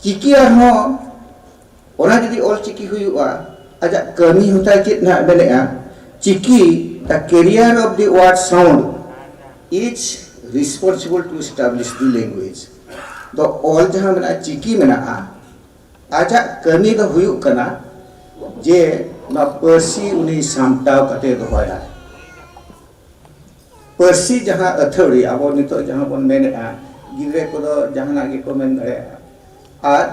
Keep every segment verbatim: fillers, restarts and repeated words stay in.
ᱪᱤᱠᱤ ᱟᱨᱦᱚᱸ ᱚᱱᱟ ᱡᱩᱫᱤ ᱚᱞ ᱪᱤᱠᱤ ᱦᱩᱭᱩᱜᱼᱟ, ᱟᱡᱟᱜ ᱠᱟᱹᱢᱤ ᱦᱚᱸᱛᱟᱭ ᱪᱮᱫ ᱱᱟᱦᱟᱜ ᱢᱮᱱᱮᱜᱼᱟ? ᱪᱤᱠᱤ, the carrier of the word sound, is responsible to establish the language. ᱫᱚ ᱚᱞ ᱡᱟᱦᱟᱸ ᱢᱮᱱᱟᱜᱼᱟ, ᱪᱤᱠᱤ ᱢᱮᱱᱟᱜᱼᱟ, ᱟᱡᱟᱜ ᱠᱟᱹᱢᱤ ᱫᱚ ᱦᱩᱭᱩᱜ ᱠᱟᱱᱟ ᱡᱮ ᱱᱚᱣᱟ ᱯᱟᱹᱨᱥᱤ ᱩᱱᱤ ᱥᱟᱢᱴᱟᱣ ᱠᱟᱛᱮ ᱫᱚᱦᱚᱭᱟᱭ᱾ ᱯᱟᱹᱨᱥᱤ ᱡᱟᱦᱟᱸ ᱟᱹᱛᱷᱟᱹᱲᱤ ᱟᱵᱚ ᱱᱤᱛᱚᱜ ᱡᱟᱦᱟᱸ ᱵᱚᱱ ᱢᱮᱱᱮᱜᱼᱟ, ᱜᱤᱫᱽᱨᱟᱹ ᱠᱚᱫᱚ ᱡᱟᱦᱟᱱᱟᱜ ᱜᱮᱠᱚ ᱢᱮᱱ ᱫᱟᱲᱮᱭᱟᱜᱼᱟ᱾ ᱟᱨ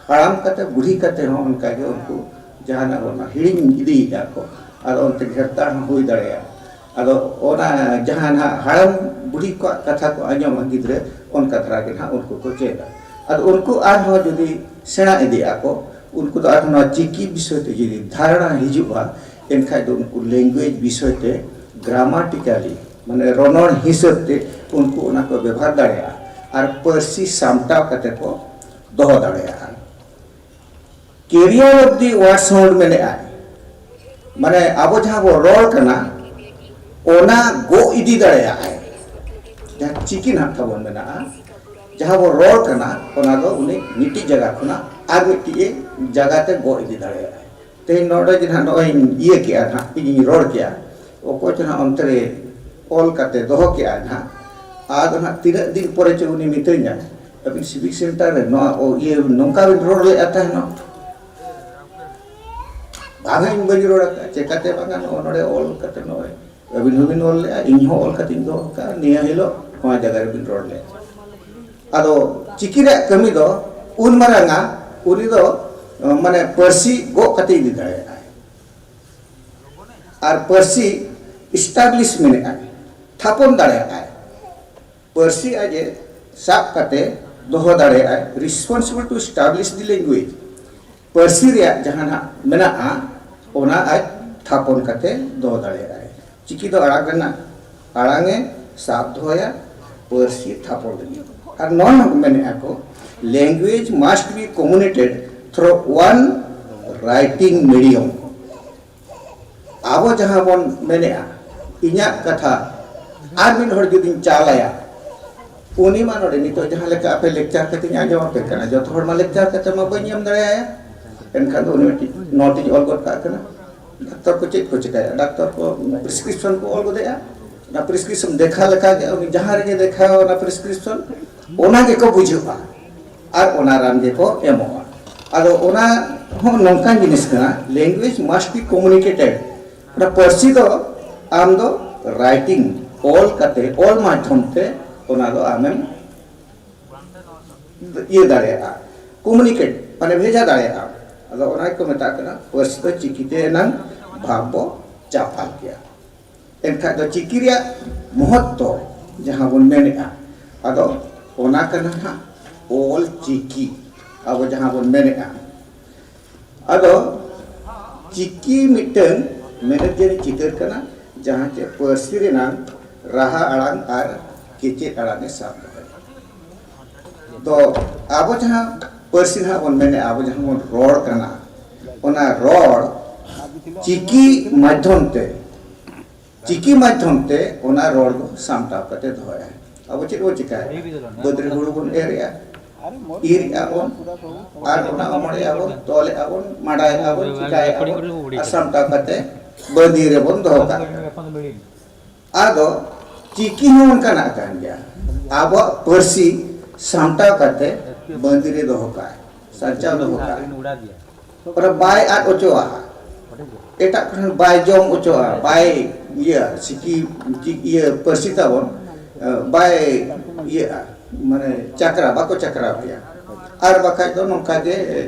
ᱦᱟᱲᱟᱢ ᱠᱟᱛᱮ, ᱵᱩᱲᱦᱤ ᱠᱟᱛᱮ ᱦᱚᱸ ᱚᱱᱠᱟ ᱜᱮ ᱩᱱᱠᱩ ᱡᱟᱦᱟᱱᱟᱜ ᱵᱚᱱ ᱦᱤᱲᱤᱧ ᱤᱫᱤᱭᱮᱫᱼᱟ ᱠᱚ᱾ ᱟᱫᱚ ᱚᱱᱛᱮ ᱜᱷᱮᱨᱛᱟ ᱦᱚᱸ ᱦᱩᱭ ᱫᱟᱲᱮᱭᱟᱜᱼᱟ᱾ ᱟᱫᱚ ᱚᱱᱟ ᱡᱟᱦᱟᱸ ᱱᱟᱦᱟᱜ ᱦᱟᱲᱟᱢ ᱵᱩᱲᱦᱤ ᱠᱚᱣᱟᱜ ᱠᱟᱛᱷᱟ ᱠᱚ ᱟᱸᱡᱚᱢᱟ ᱜᱤᱫᱽᱨᱟᱹ, ᱚᱱᱠᱟ ᱫᱷᱟᱨᱟ ᱜᱮ ᱱᱟᱦᱟᱜ ᱩᱱᱠᱩ ᱠᱚ ᱪᱮᱫᱟ᱾ ᱟᱫᱚ ᱩᱱᱠᱩ ᱟᱨᱦᱚᱸ ᱡᱩᱫᱤ ᱥᱮᱬᱟ ᱤᱫᱤᱜ ᱟᱠᱚ, ᱩᱱᱠᱩ ᱫᱚ ᱟᱨᱦᱚᱸ ᱱᱚᱣᱟ ᱪᱤᱠᱤ ᱵᱤᱥᱚᱭ ᱛᱮ ᱡᱩᱫᱤ ᱫᱷᱟᱨᱚᱱᱟ ᱦᱤᱡᱩᱜᱼᱟ, ᱮᱱᱠᱷᱟᱡ ᱫᱚ ᱩᱱᱠᱩ language ᱵᱤᱥᱚᱭ ᱛᱮ, grammatically, ᱢᱟᱱᱮ ᱨᱚᱱᱚᱲ ᱦᱤᱥᱟᱹᱵ ᱛᱮ ᱩᱱᱠᱩ ᱚᱱᱟ ᱠᱚ ᱵᱮᱵᱷᱟᱨ ᱫᱟᱲᱮᱭᱟᱜᱼᱟ ᱟᱨ ᱯᱟᱹᱨᱥᱤ ᱥᱟᱢᱴᱟᱣ ᱠᱟᱛᱮ ᱠᱚ ᱫᱚᱦᱚ ᱫᱟᱲᱮᱭᱟᱜᱼᱟ᱾ Carrier of the word sound ᱢᱮᱱᱮᱜᱼᱟᱭ, ᱢᱟᱱᱮ ᱟᱵᱚ ᱡᱟᱦᱟᱸ ᱵᱚ ᱨᱚᱲ ᱠᱟᱱᱟ, ᱚᱱᱟ ᱜᱚᱜ ᱤᱫᱤ ᱫᱟᱲᱮᱭᱟᱜᱼᱟᱭ᱾ ᱡᱟᱦᱟᱸ ᱪᱤᱠᱤ ᱱᱟᱦᱟᱜ ᱛᱟᱵᱚᱱ ᱢᱮᱱᱟᱜᱼᱟ, ᱡᱟᱦᱟᱸ ᱵᱚ ᱨᱚᱲ ᱠᱟᱱᱟ, ᱚᱱᱟ ᱫᱚ ᱩᱱᱤ ᱢᱤᱫᱴᱤᱡ ᱡᱟᱭᱜᱟ ᱠᱷᱚᱱᱟᱜ ᱟᱨ ᱢᱤᱫᱴᱤᱡ ᱡᱟᱭᱜᱟ ᱛᱮ ᱜᱚᱜ ᱤᱫᱤ ᱫᱟᱲᱮᱭᱟᱜᱼᱟᱭ᱾ ᱛᱮᱦᱮᱧ ᱱᱚᱰᱮ ᱡᱮ ᱱᱟᱦᱟᱜ ᱱᱚᱜᱼᱚᱭ ᱤᱧ ᱤᱭᱟᱹ ᱠᱮᱜᱼᱟ ᱱᱟᱦᱟᱜ, ᱤᱧᱤᱧ ᱨᱚᱲ ᱠᱮᱜᱼᱟ, ᱚᱠᱚᱭ ᱪᱚ ᱱᱟᱦᱟᱜ ᱚᱱᱛᱮ ᱨᱮ ᱚᱞ ᱠᱟᱛᱮ ᱫᱚᱦᱚ ᱠᱮᱜᱼᱟᱭ ᱱᱟᱦᱟᱜ, ᱟᱫᱚ ᱱᱟᱦᱟᱜ ᱛᱤᱱᱟᱹᱜ ᱫᱤᱱ ᱯᱚᱨᱮ ᱪᱚ ᱩᱱᱤ ᱢᱤᱛᱟᱹᱧᱟ, "ᱟᱹᱵᱤᱱ civic center ᱨᱮ ᱱᱚᱣᱟ ᱚ-, ᱤᱭᱟᱹ ᱱᱚᱝᱠᱟ ᱵᱤᱱ ᱨᱚᱲ ᱞᱮᱫᱼᱟ ᱛᱟᱦᱮᱱᱚᱜ?" ᱵᱟᱝᱟ, ᱤᱧ ᱵᱟᱹᱧ ᱨᱚᱲ ᱟᱠᱟᱫᱼᱟ᱾ ᱪᱮᱠᱟᱛᱮ ᱵᱟᱝᱟ? ᱱᱚᱜᱼᱚ ᱱᱚᱰᱮ ᱚᱞ ᱠᱟᱛᱮ ᱱᱚᱜᱼᱚᱭ ᱟᱹᱵᱤᱱ ᱦᱚᱸᱵᱤᱱ ᱚᱞ ᱞᱮᱫᱼᱟ, ᱤᱧ ᱦᱚᱸ ᱚᱞ ᱠᱟᱛᱮᱧ ᱫᱚᱦᱚ ᱠᱟᱜᱼᱟ, ᱱᱤᱭᱟᱹ ᱦᱤᱞᱳᱜ ᱱᱚᱣᱟ ᱡᱟᱭᱜᱟ ᱨᱮᱵᱤᱱ ᱨᱚᱲ ᱞᱮᱫᱼᱟ᱾ ᱟᱫᱚ ᱪᱤᱠᱤ ᱨᱮᱭᱟᱜ ᱠᱟᱹᱢᱤ ᱫᱚ ᱩᱱ ᱢᱟᱨᱟᱝᱟ, ᱩᱱᱤ ᱫᱚ, ᱢᱟᱱᱮ, ᱯᱟᱹᱨᱥᱤ ᱜᱚᱜ ᱠᱟᱛᱮ ᱤᱫᱤ ᱫᱟᱲᱮᱭᱟᱜᱼᱟᱭ᱾ ᱟᱨ ᱯᱟᱹᱨᱥᱤ establish ᱢᱮᱱᱮᱜᱼᱟᱭ, ᱛᱷᱟᱯᱚᱱ ᱫᱟᱲᱮᱭᱟᱜᱼᱟᱭ᱾ ᱯᱟᱹᱨᱥᱤ ᱟᱡ ᱮ ᱥᱟᱵ ᱠᱟᱛᱮ ᱫᱚᱦᱚ ᱫᱟᱲᱮᱭᱟᱜᱼᱟᱭ, responsible to establish the language. ᱯᱟᱹᱨᱥᱤ ᱨᱮᱭᱟᱜ ᱡᱟᱦᱟᱸ ᱱᱟᱜ ᱢᱮᱱᱟᱜᱼᱟ, ᱚᱱᱟ ᱟᱡ ᱛᱷᱟᱯᱚᱱ ᱠᱟᱛᱮ ᱫᱚᱦᱚ ᱫᱟᱲᱮᱭᱟᱜᱼᱟᱭ᱾ ᱪᱤᱠᱤ ᱫᱚ ᱟᱲᱟᱝ ᱨᱮᱱᱟᱜ, ᱟᱲᱟᱝ ᱮ ᱥᱟᱵ ᱫᱚᱦᱚᱭᱟ ᱯᱟᱹᱨᱥᱤ ᱛᱷᱟᱯᱚᱱ ᱞᱟᱹᱜᱤᱫ᱾ ᱟᱨ ᱱᱚᱣᱟ ᱦᱚᱸ ᱢᱮᱱᱮᱜᱼᱟ ᱠᱚ, language must be communicated through one writing medium. ᱟᱵᱚ ᱡᱟᱦᱟᱸ ᱵᱚᱱ ᱢᱮᱱᱮᱜᱼᱟ, ᱤᱧᱟᱹᱜ ᱠᱟᱛᱷᱟ ᱟᱨ ᱢᱤᱫ ᱦᱚᱲ ᱡᱩᱫᱤᱧ ᱪᱟᱞ ᱟᱭᱟ, ᱩᱱᱤ ᱢᱟ ᱱᱚᱰᱮ ᱱᱤᱛᱚᱜ ᱡᱟᱦᱟᱸ ᱞᱮᱠᱟ ᱟᱯᱮ lecture ᱠᱟᱛᱮᱧ ᱟᱸᱡᱚᱢ ᱟᱯᱮ ᱠᱟᱱᱟ, ᱡᱚᱛᱚ ᱦᱚᱲ ᱢᱟ lecture ᱠᱟᱛᱮ ᱢᱟ ᱵᱟᱹᱧ ᱮᱢ ᱫᱟᱲᱮᱭᱟᱭᱟ᱾ ᱮᱱᱠᱷᱟᱱ ᱫᱚ ᱩᱱᱤ ᱢᱤᱫᱴᱤᱡ note ᱤᱧ ᱚᱞ ᱜᱚᱫ ᱠᱟᱜ ᱠᱟᱱᱟ᱾ ᱰᱟᱠᱛᱚᱨ ᱠᱚ ᱪᱮᱫ ᱠᱚ ᱪᱤᱠᱟᱹᱭᱟ? ᱰᱟᱠᱛᱚᱨ ᱠᱚ prescription ᱠᱚ ᱚᱞ ᱜᱚᱫᱮᱜᱼᱟ᱾ ᱚᱱᱟ prescription ᱫᱮᱠᱷᱟ ᱞᱮᱠᱟ ᱜᱮ, ᱩᱱᱤ ᱡᱟᱦᱟᱸ ᱨᱮᱜᱮ ᱫᱮᱠᱷᱟᱣᱟ ᱚᱱᱟ prescription, ᱚᱱᱟ ᱜᱮᱠᱚ ᱵᱩᱡᱷᱟᱹᱣᱟ ᱟᱨ ᱚᱱᱟ ᱨᱟᱱ ᱜᱮᱠᱚ ᱮᱢᱚᱜᱼᱟ᱾ ᱟᱫᱚ ᱚᱱᱟ ᱦᱚᱸ ᱱᱚᱝᱠᱟᱱ ᱡᱤᱱᱤᱥ ᱠᱟᱱᱟ, language must be communicated᱾ ᱚᱱᱟ ᱯᱟᱹᱨᱥᱤ ᱫᱚ ᱟᱢ ᱫᱚ writing, ᱚᱞ ᱠᱟᱛᱮ, ᱚᱞ ᱢᱟᱫᱽᱫᱷᱚᱢ ᱛᱮ ᱚᱱᱟ ᱫᱚ ᱟᱢᱮᱢ ᱤᱭᱟᱹ ᱫᱟᱲᱮᱭᱟᱜᱼᱟ, communicate, ᱢᱟᱱᱮ ᱵᱷᱮᱡᱟ ᱫᱟᱲᱮᱭᱟᱜᱼᱟ᱾ ᱟᱫᱚ ᱚᱱᱟ ᱜᱮᱠᱚ ᱢᱮᱛᱟᱜ ᱠᱟᱱᱟ ᱯᱟᱹᱨᱥᱤ ᱫᱚ ᱪᱤᱠᱤᱛᱮ ᱮᱱᱟᱝ ᱵᱷᱟᱵᱽ ᱵᱚ ᱪᱟᱯᱟᱞ ᱠᱮᱭᱟ᱾ ᱮᱱᱠᱷᱟᱡ ᱫᱚ ᱪᱤᱠᱤ ᱨᱮᱭᱟᱜ ᱢᱚᱦᱚᱛᱛᱚ ᱡᱟᱦᱟᱸ ᱵᱚᱱ ᱢᱮᱱᱮᱫᱼᱟ, ᱟᱫᱚ ᱚᱱᱟ ᱠᱟᱱᱟ ᱦᱟᱸᱜ ᱚᱞ ᱪᱤᱠᱤ᱾ ᱟᱵᱚ ᱡᱟᱦᱟᱸ ᱵᱚᱱ ᱢᱮᱱᱮᱫᱼᱟ, ᱟᱫᱚ ᱪᱤᱠᱤ ᱢᱤᱫᱴᱟᱹᱝ ᱢᱮᱱᱮᱫ ᱡᱟᱹᱱᱤᱡ ᱪᱤᱛᱟᱹᱨ ᱠᱟᱱᱟ, ᱡᱟᱦᱟᱸ ᱪᱮ ᱯᱟᱹᱨᱥᱤ ᱨᱮᱱᱟᱝ ᱨᱟᱦᱟ ᱟᱲᱟᱝ ᱟᱨ ᱠᱮᱪᱮᱫ ᱟᱲᱟᱝ ᱮ ᱥᱟᱵ ᱫᱚᱦᱚᱭᱟ᱾ ᱫᱚ ᱟᱵᱚ ᱡᱟᱦᱟᱸ ᱯᱟᱹᱨᱥᱤ ᱱᱟᱦᱟᱜ ᱵᱚᱱ ᱢᱮᱱᱮᱫᱼᱟ, ᱟᱵᱚ ᱡᱟᱦᱟᱸ ᱵᱚᱱ ᱨᱚᱲ ᱠᱟᱱᱟ, ᱚᱱᱟ ᱨᱚᱲ ᱪᱤᱠᱤ ᱢᱟᱫᱽᱫᱷᱚᱢ ᱛᱮ, ᱪᱤᱠᱤ ᱢᱟᱫᱽᱫᱷᱚᱢ ᱛᱮ ᱚᱱᱟ ᱨᱚᱲ ᱫᱚ ᱥᱟᱢᱴᱟᱣ ᱠᱟᱛᱮ ᱫᱚᱦᱚᱭᱟ᱾ ᱟᱵᱚ ᱪᱮᱫ ᱵᱚᱱ ᱪᱤᱠᱟᱹᱭᱟ? ᱵᱟᱹᱫᱽ ᱨᱮ ᱦᱩᱲᱩ ᱵᱚᱱ ᱮᱨᱮᱜᱼᱟ, ᱤᱨᱮᱜᱼᱟ ᱵᱚᱱ, ᱟᱨ ᱚᱱᱟ ᱚᱢᱚᱲᱮᱜᱼᱟ ᱵᱚᱱ, ᱛᱚᱞᱮᱜᱼᱟ ᱵᱚᱱ, ᱢᱟᱰᱟᱭᱮᱜᱼᱟ ᱵᱚᱱ, ᱪᱤᱠᱟᱹᱭᱮᱜᱼᱟ ᱵᱚᱱ, ᱟᱨ ᱥᱟᱢᱴᱟᱣ ᱠᱟᱛᱮ ᱵᱟᱹᱫᱽ ᱨᱮᱵᱚᱱ ᱫᱚᱦᱚ ᱠᱟᱜᱼᱟ᱾ ᱟᱫᱚ ᱪᱤᱠᱤ ᱦᱚᱸ ᱚᱱᱠᱟᱱᱟᱜ ᱠᱟᱱ ᱜᱮᱭᱟ᱾ ᱟᱵᱚᱣᱟᱜ ᱯᱟᱹᱨᱥᱤ ᱥᱟᱢᱴᱟᱣ ᱠᱟᱛᱮ ᱵᱟᱹᱫᱽ ᱨᱮ ᱫᱚᱦᱚ ᱠᱟᱜᱼᱟᱭ, ᱥᱟᱧᱪᱟᱣ ᱫᱚᱦᱚ ᱠᱟᱜᱼᱟᱭ᱾ ᱚᱱᱟ ᱵᱟᱭ ᱟᱫ ᱦᱚᱪᱚᱣᱟᱜᱼᱟ, ᱮᱴᱟᱜ ᱠᱚᱴᱷᱮᱱ ᱵᱟᱭ ᱡᱚᱢ ᱦᱚᱪᱚᱣᱟᱜᱼᱟ, ᱵᱟᱭ ᱤᱭᱟᱹ ᱪᱤᱠᱤ, ᱪᱤ-, ᱤᱭᱟᱹ ᱯᱟᱹᱨᱥᱤ ᱛᱟᱵᱚᱱ, ᱮ, ᱵᱟᱭ ᱤᱭᱟᱹᱜᱼᱟ, ᱢᱟᱱᱮ ᱪᱟᱠᱨᱟ, ᱵᱟᱠᱚ ᱪᱟᱠᱨᱟᱣ ᱠᱮᱭᱟ᱾ ᱟᱨ ᱵᱟᱠᱷᱟᱡ ᱫᱚ ᱱᱚᱝᱠᱟ ᱜᱮ, ᱮ,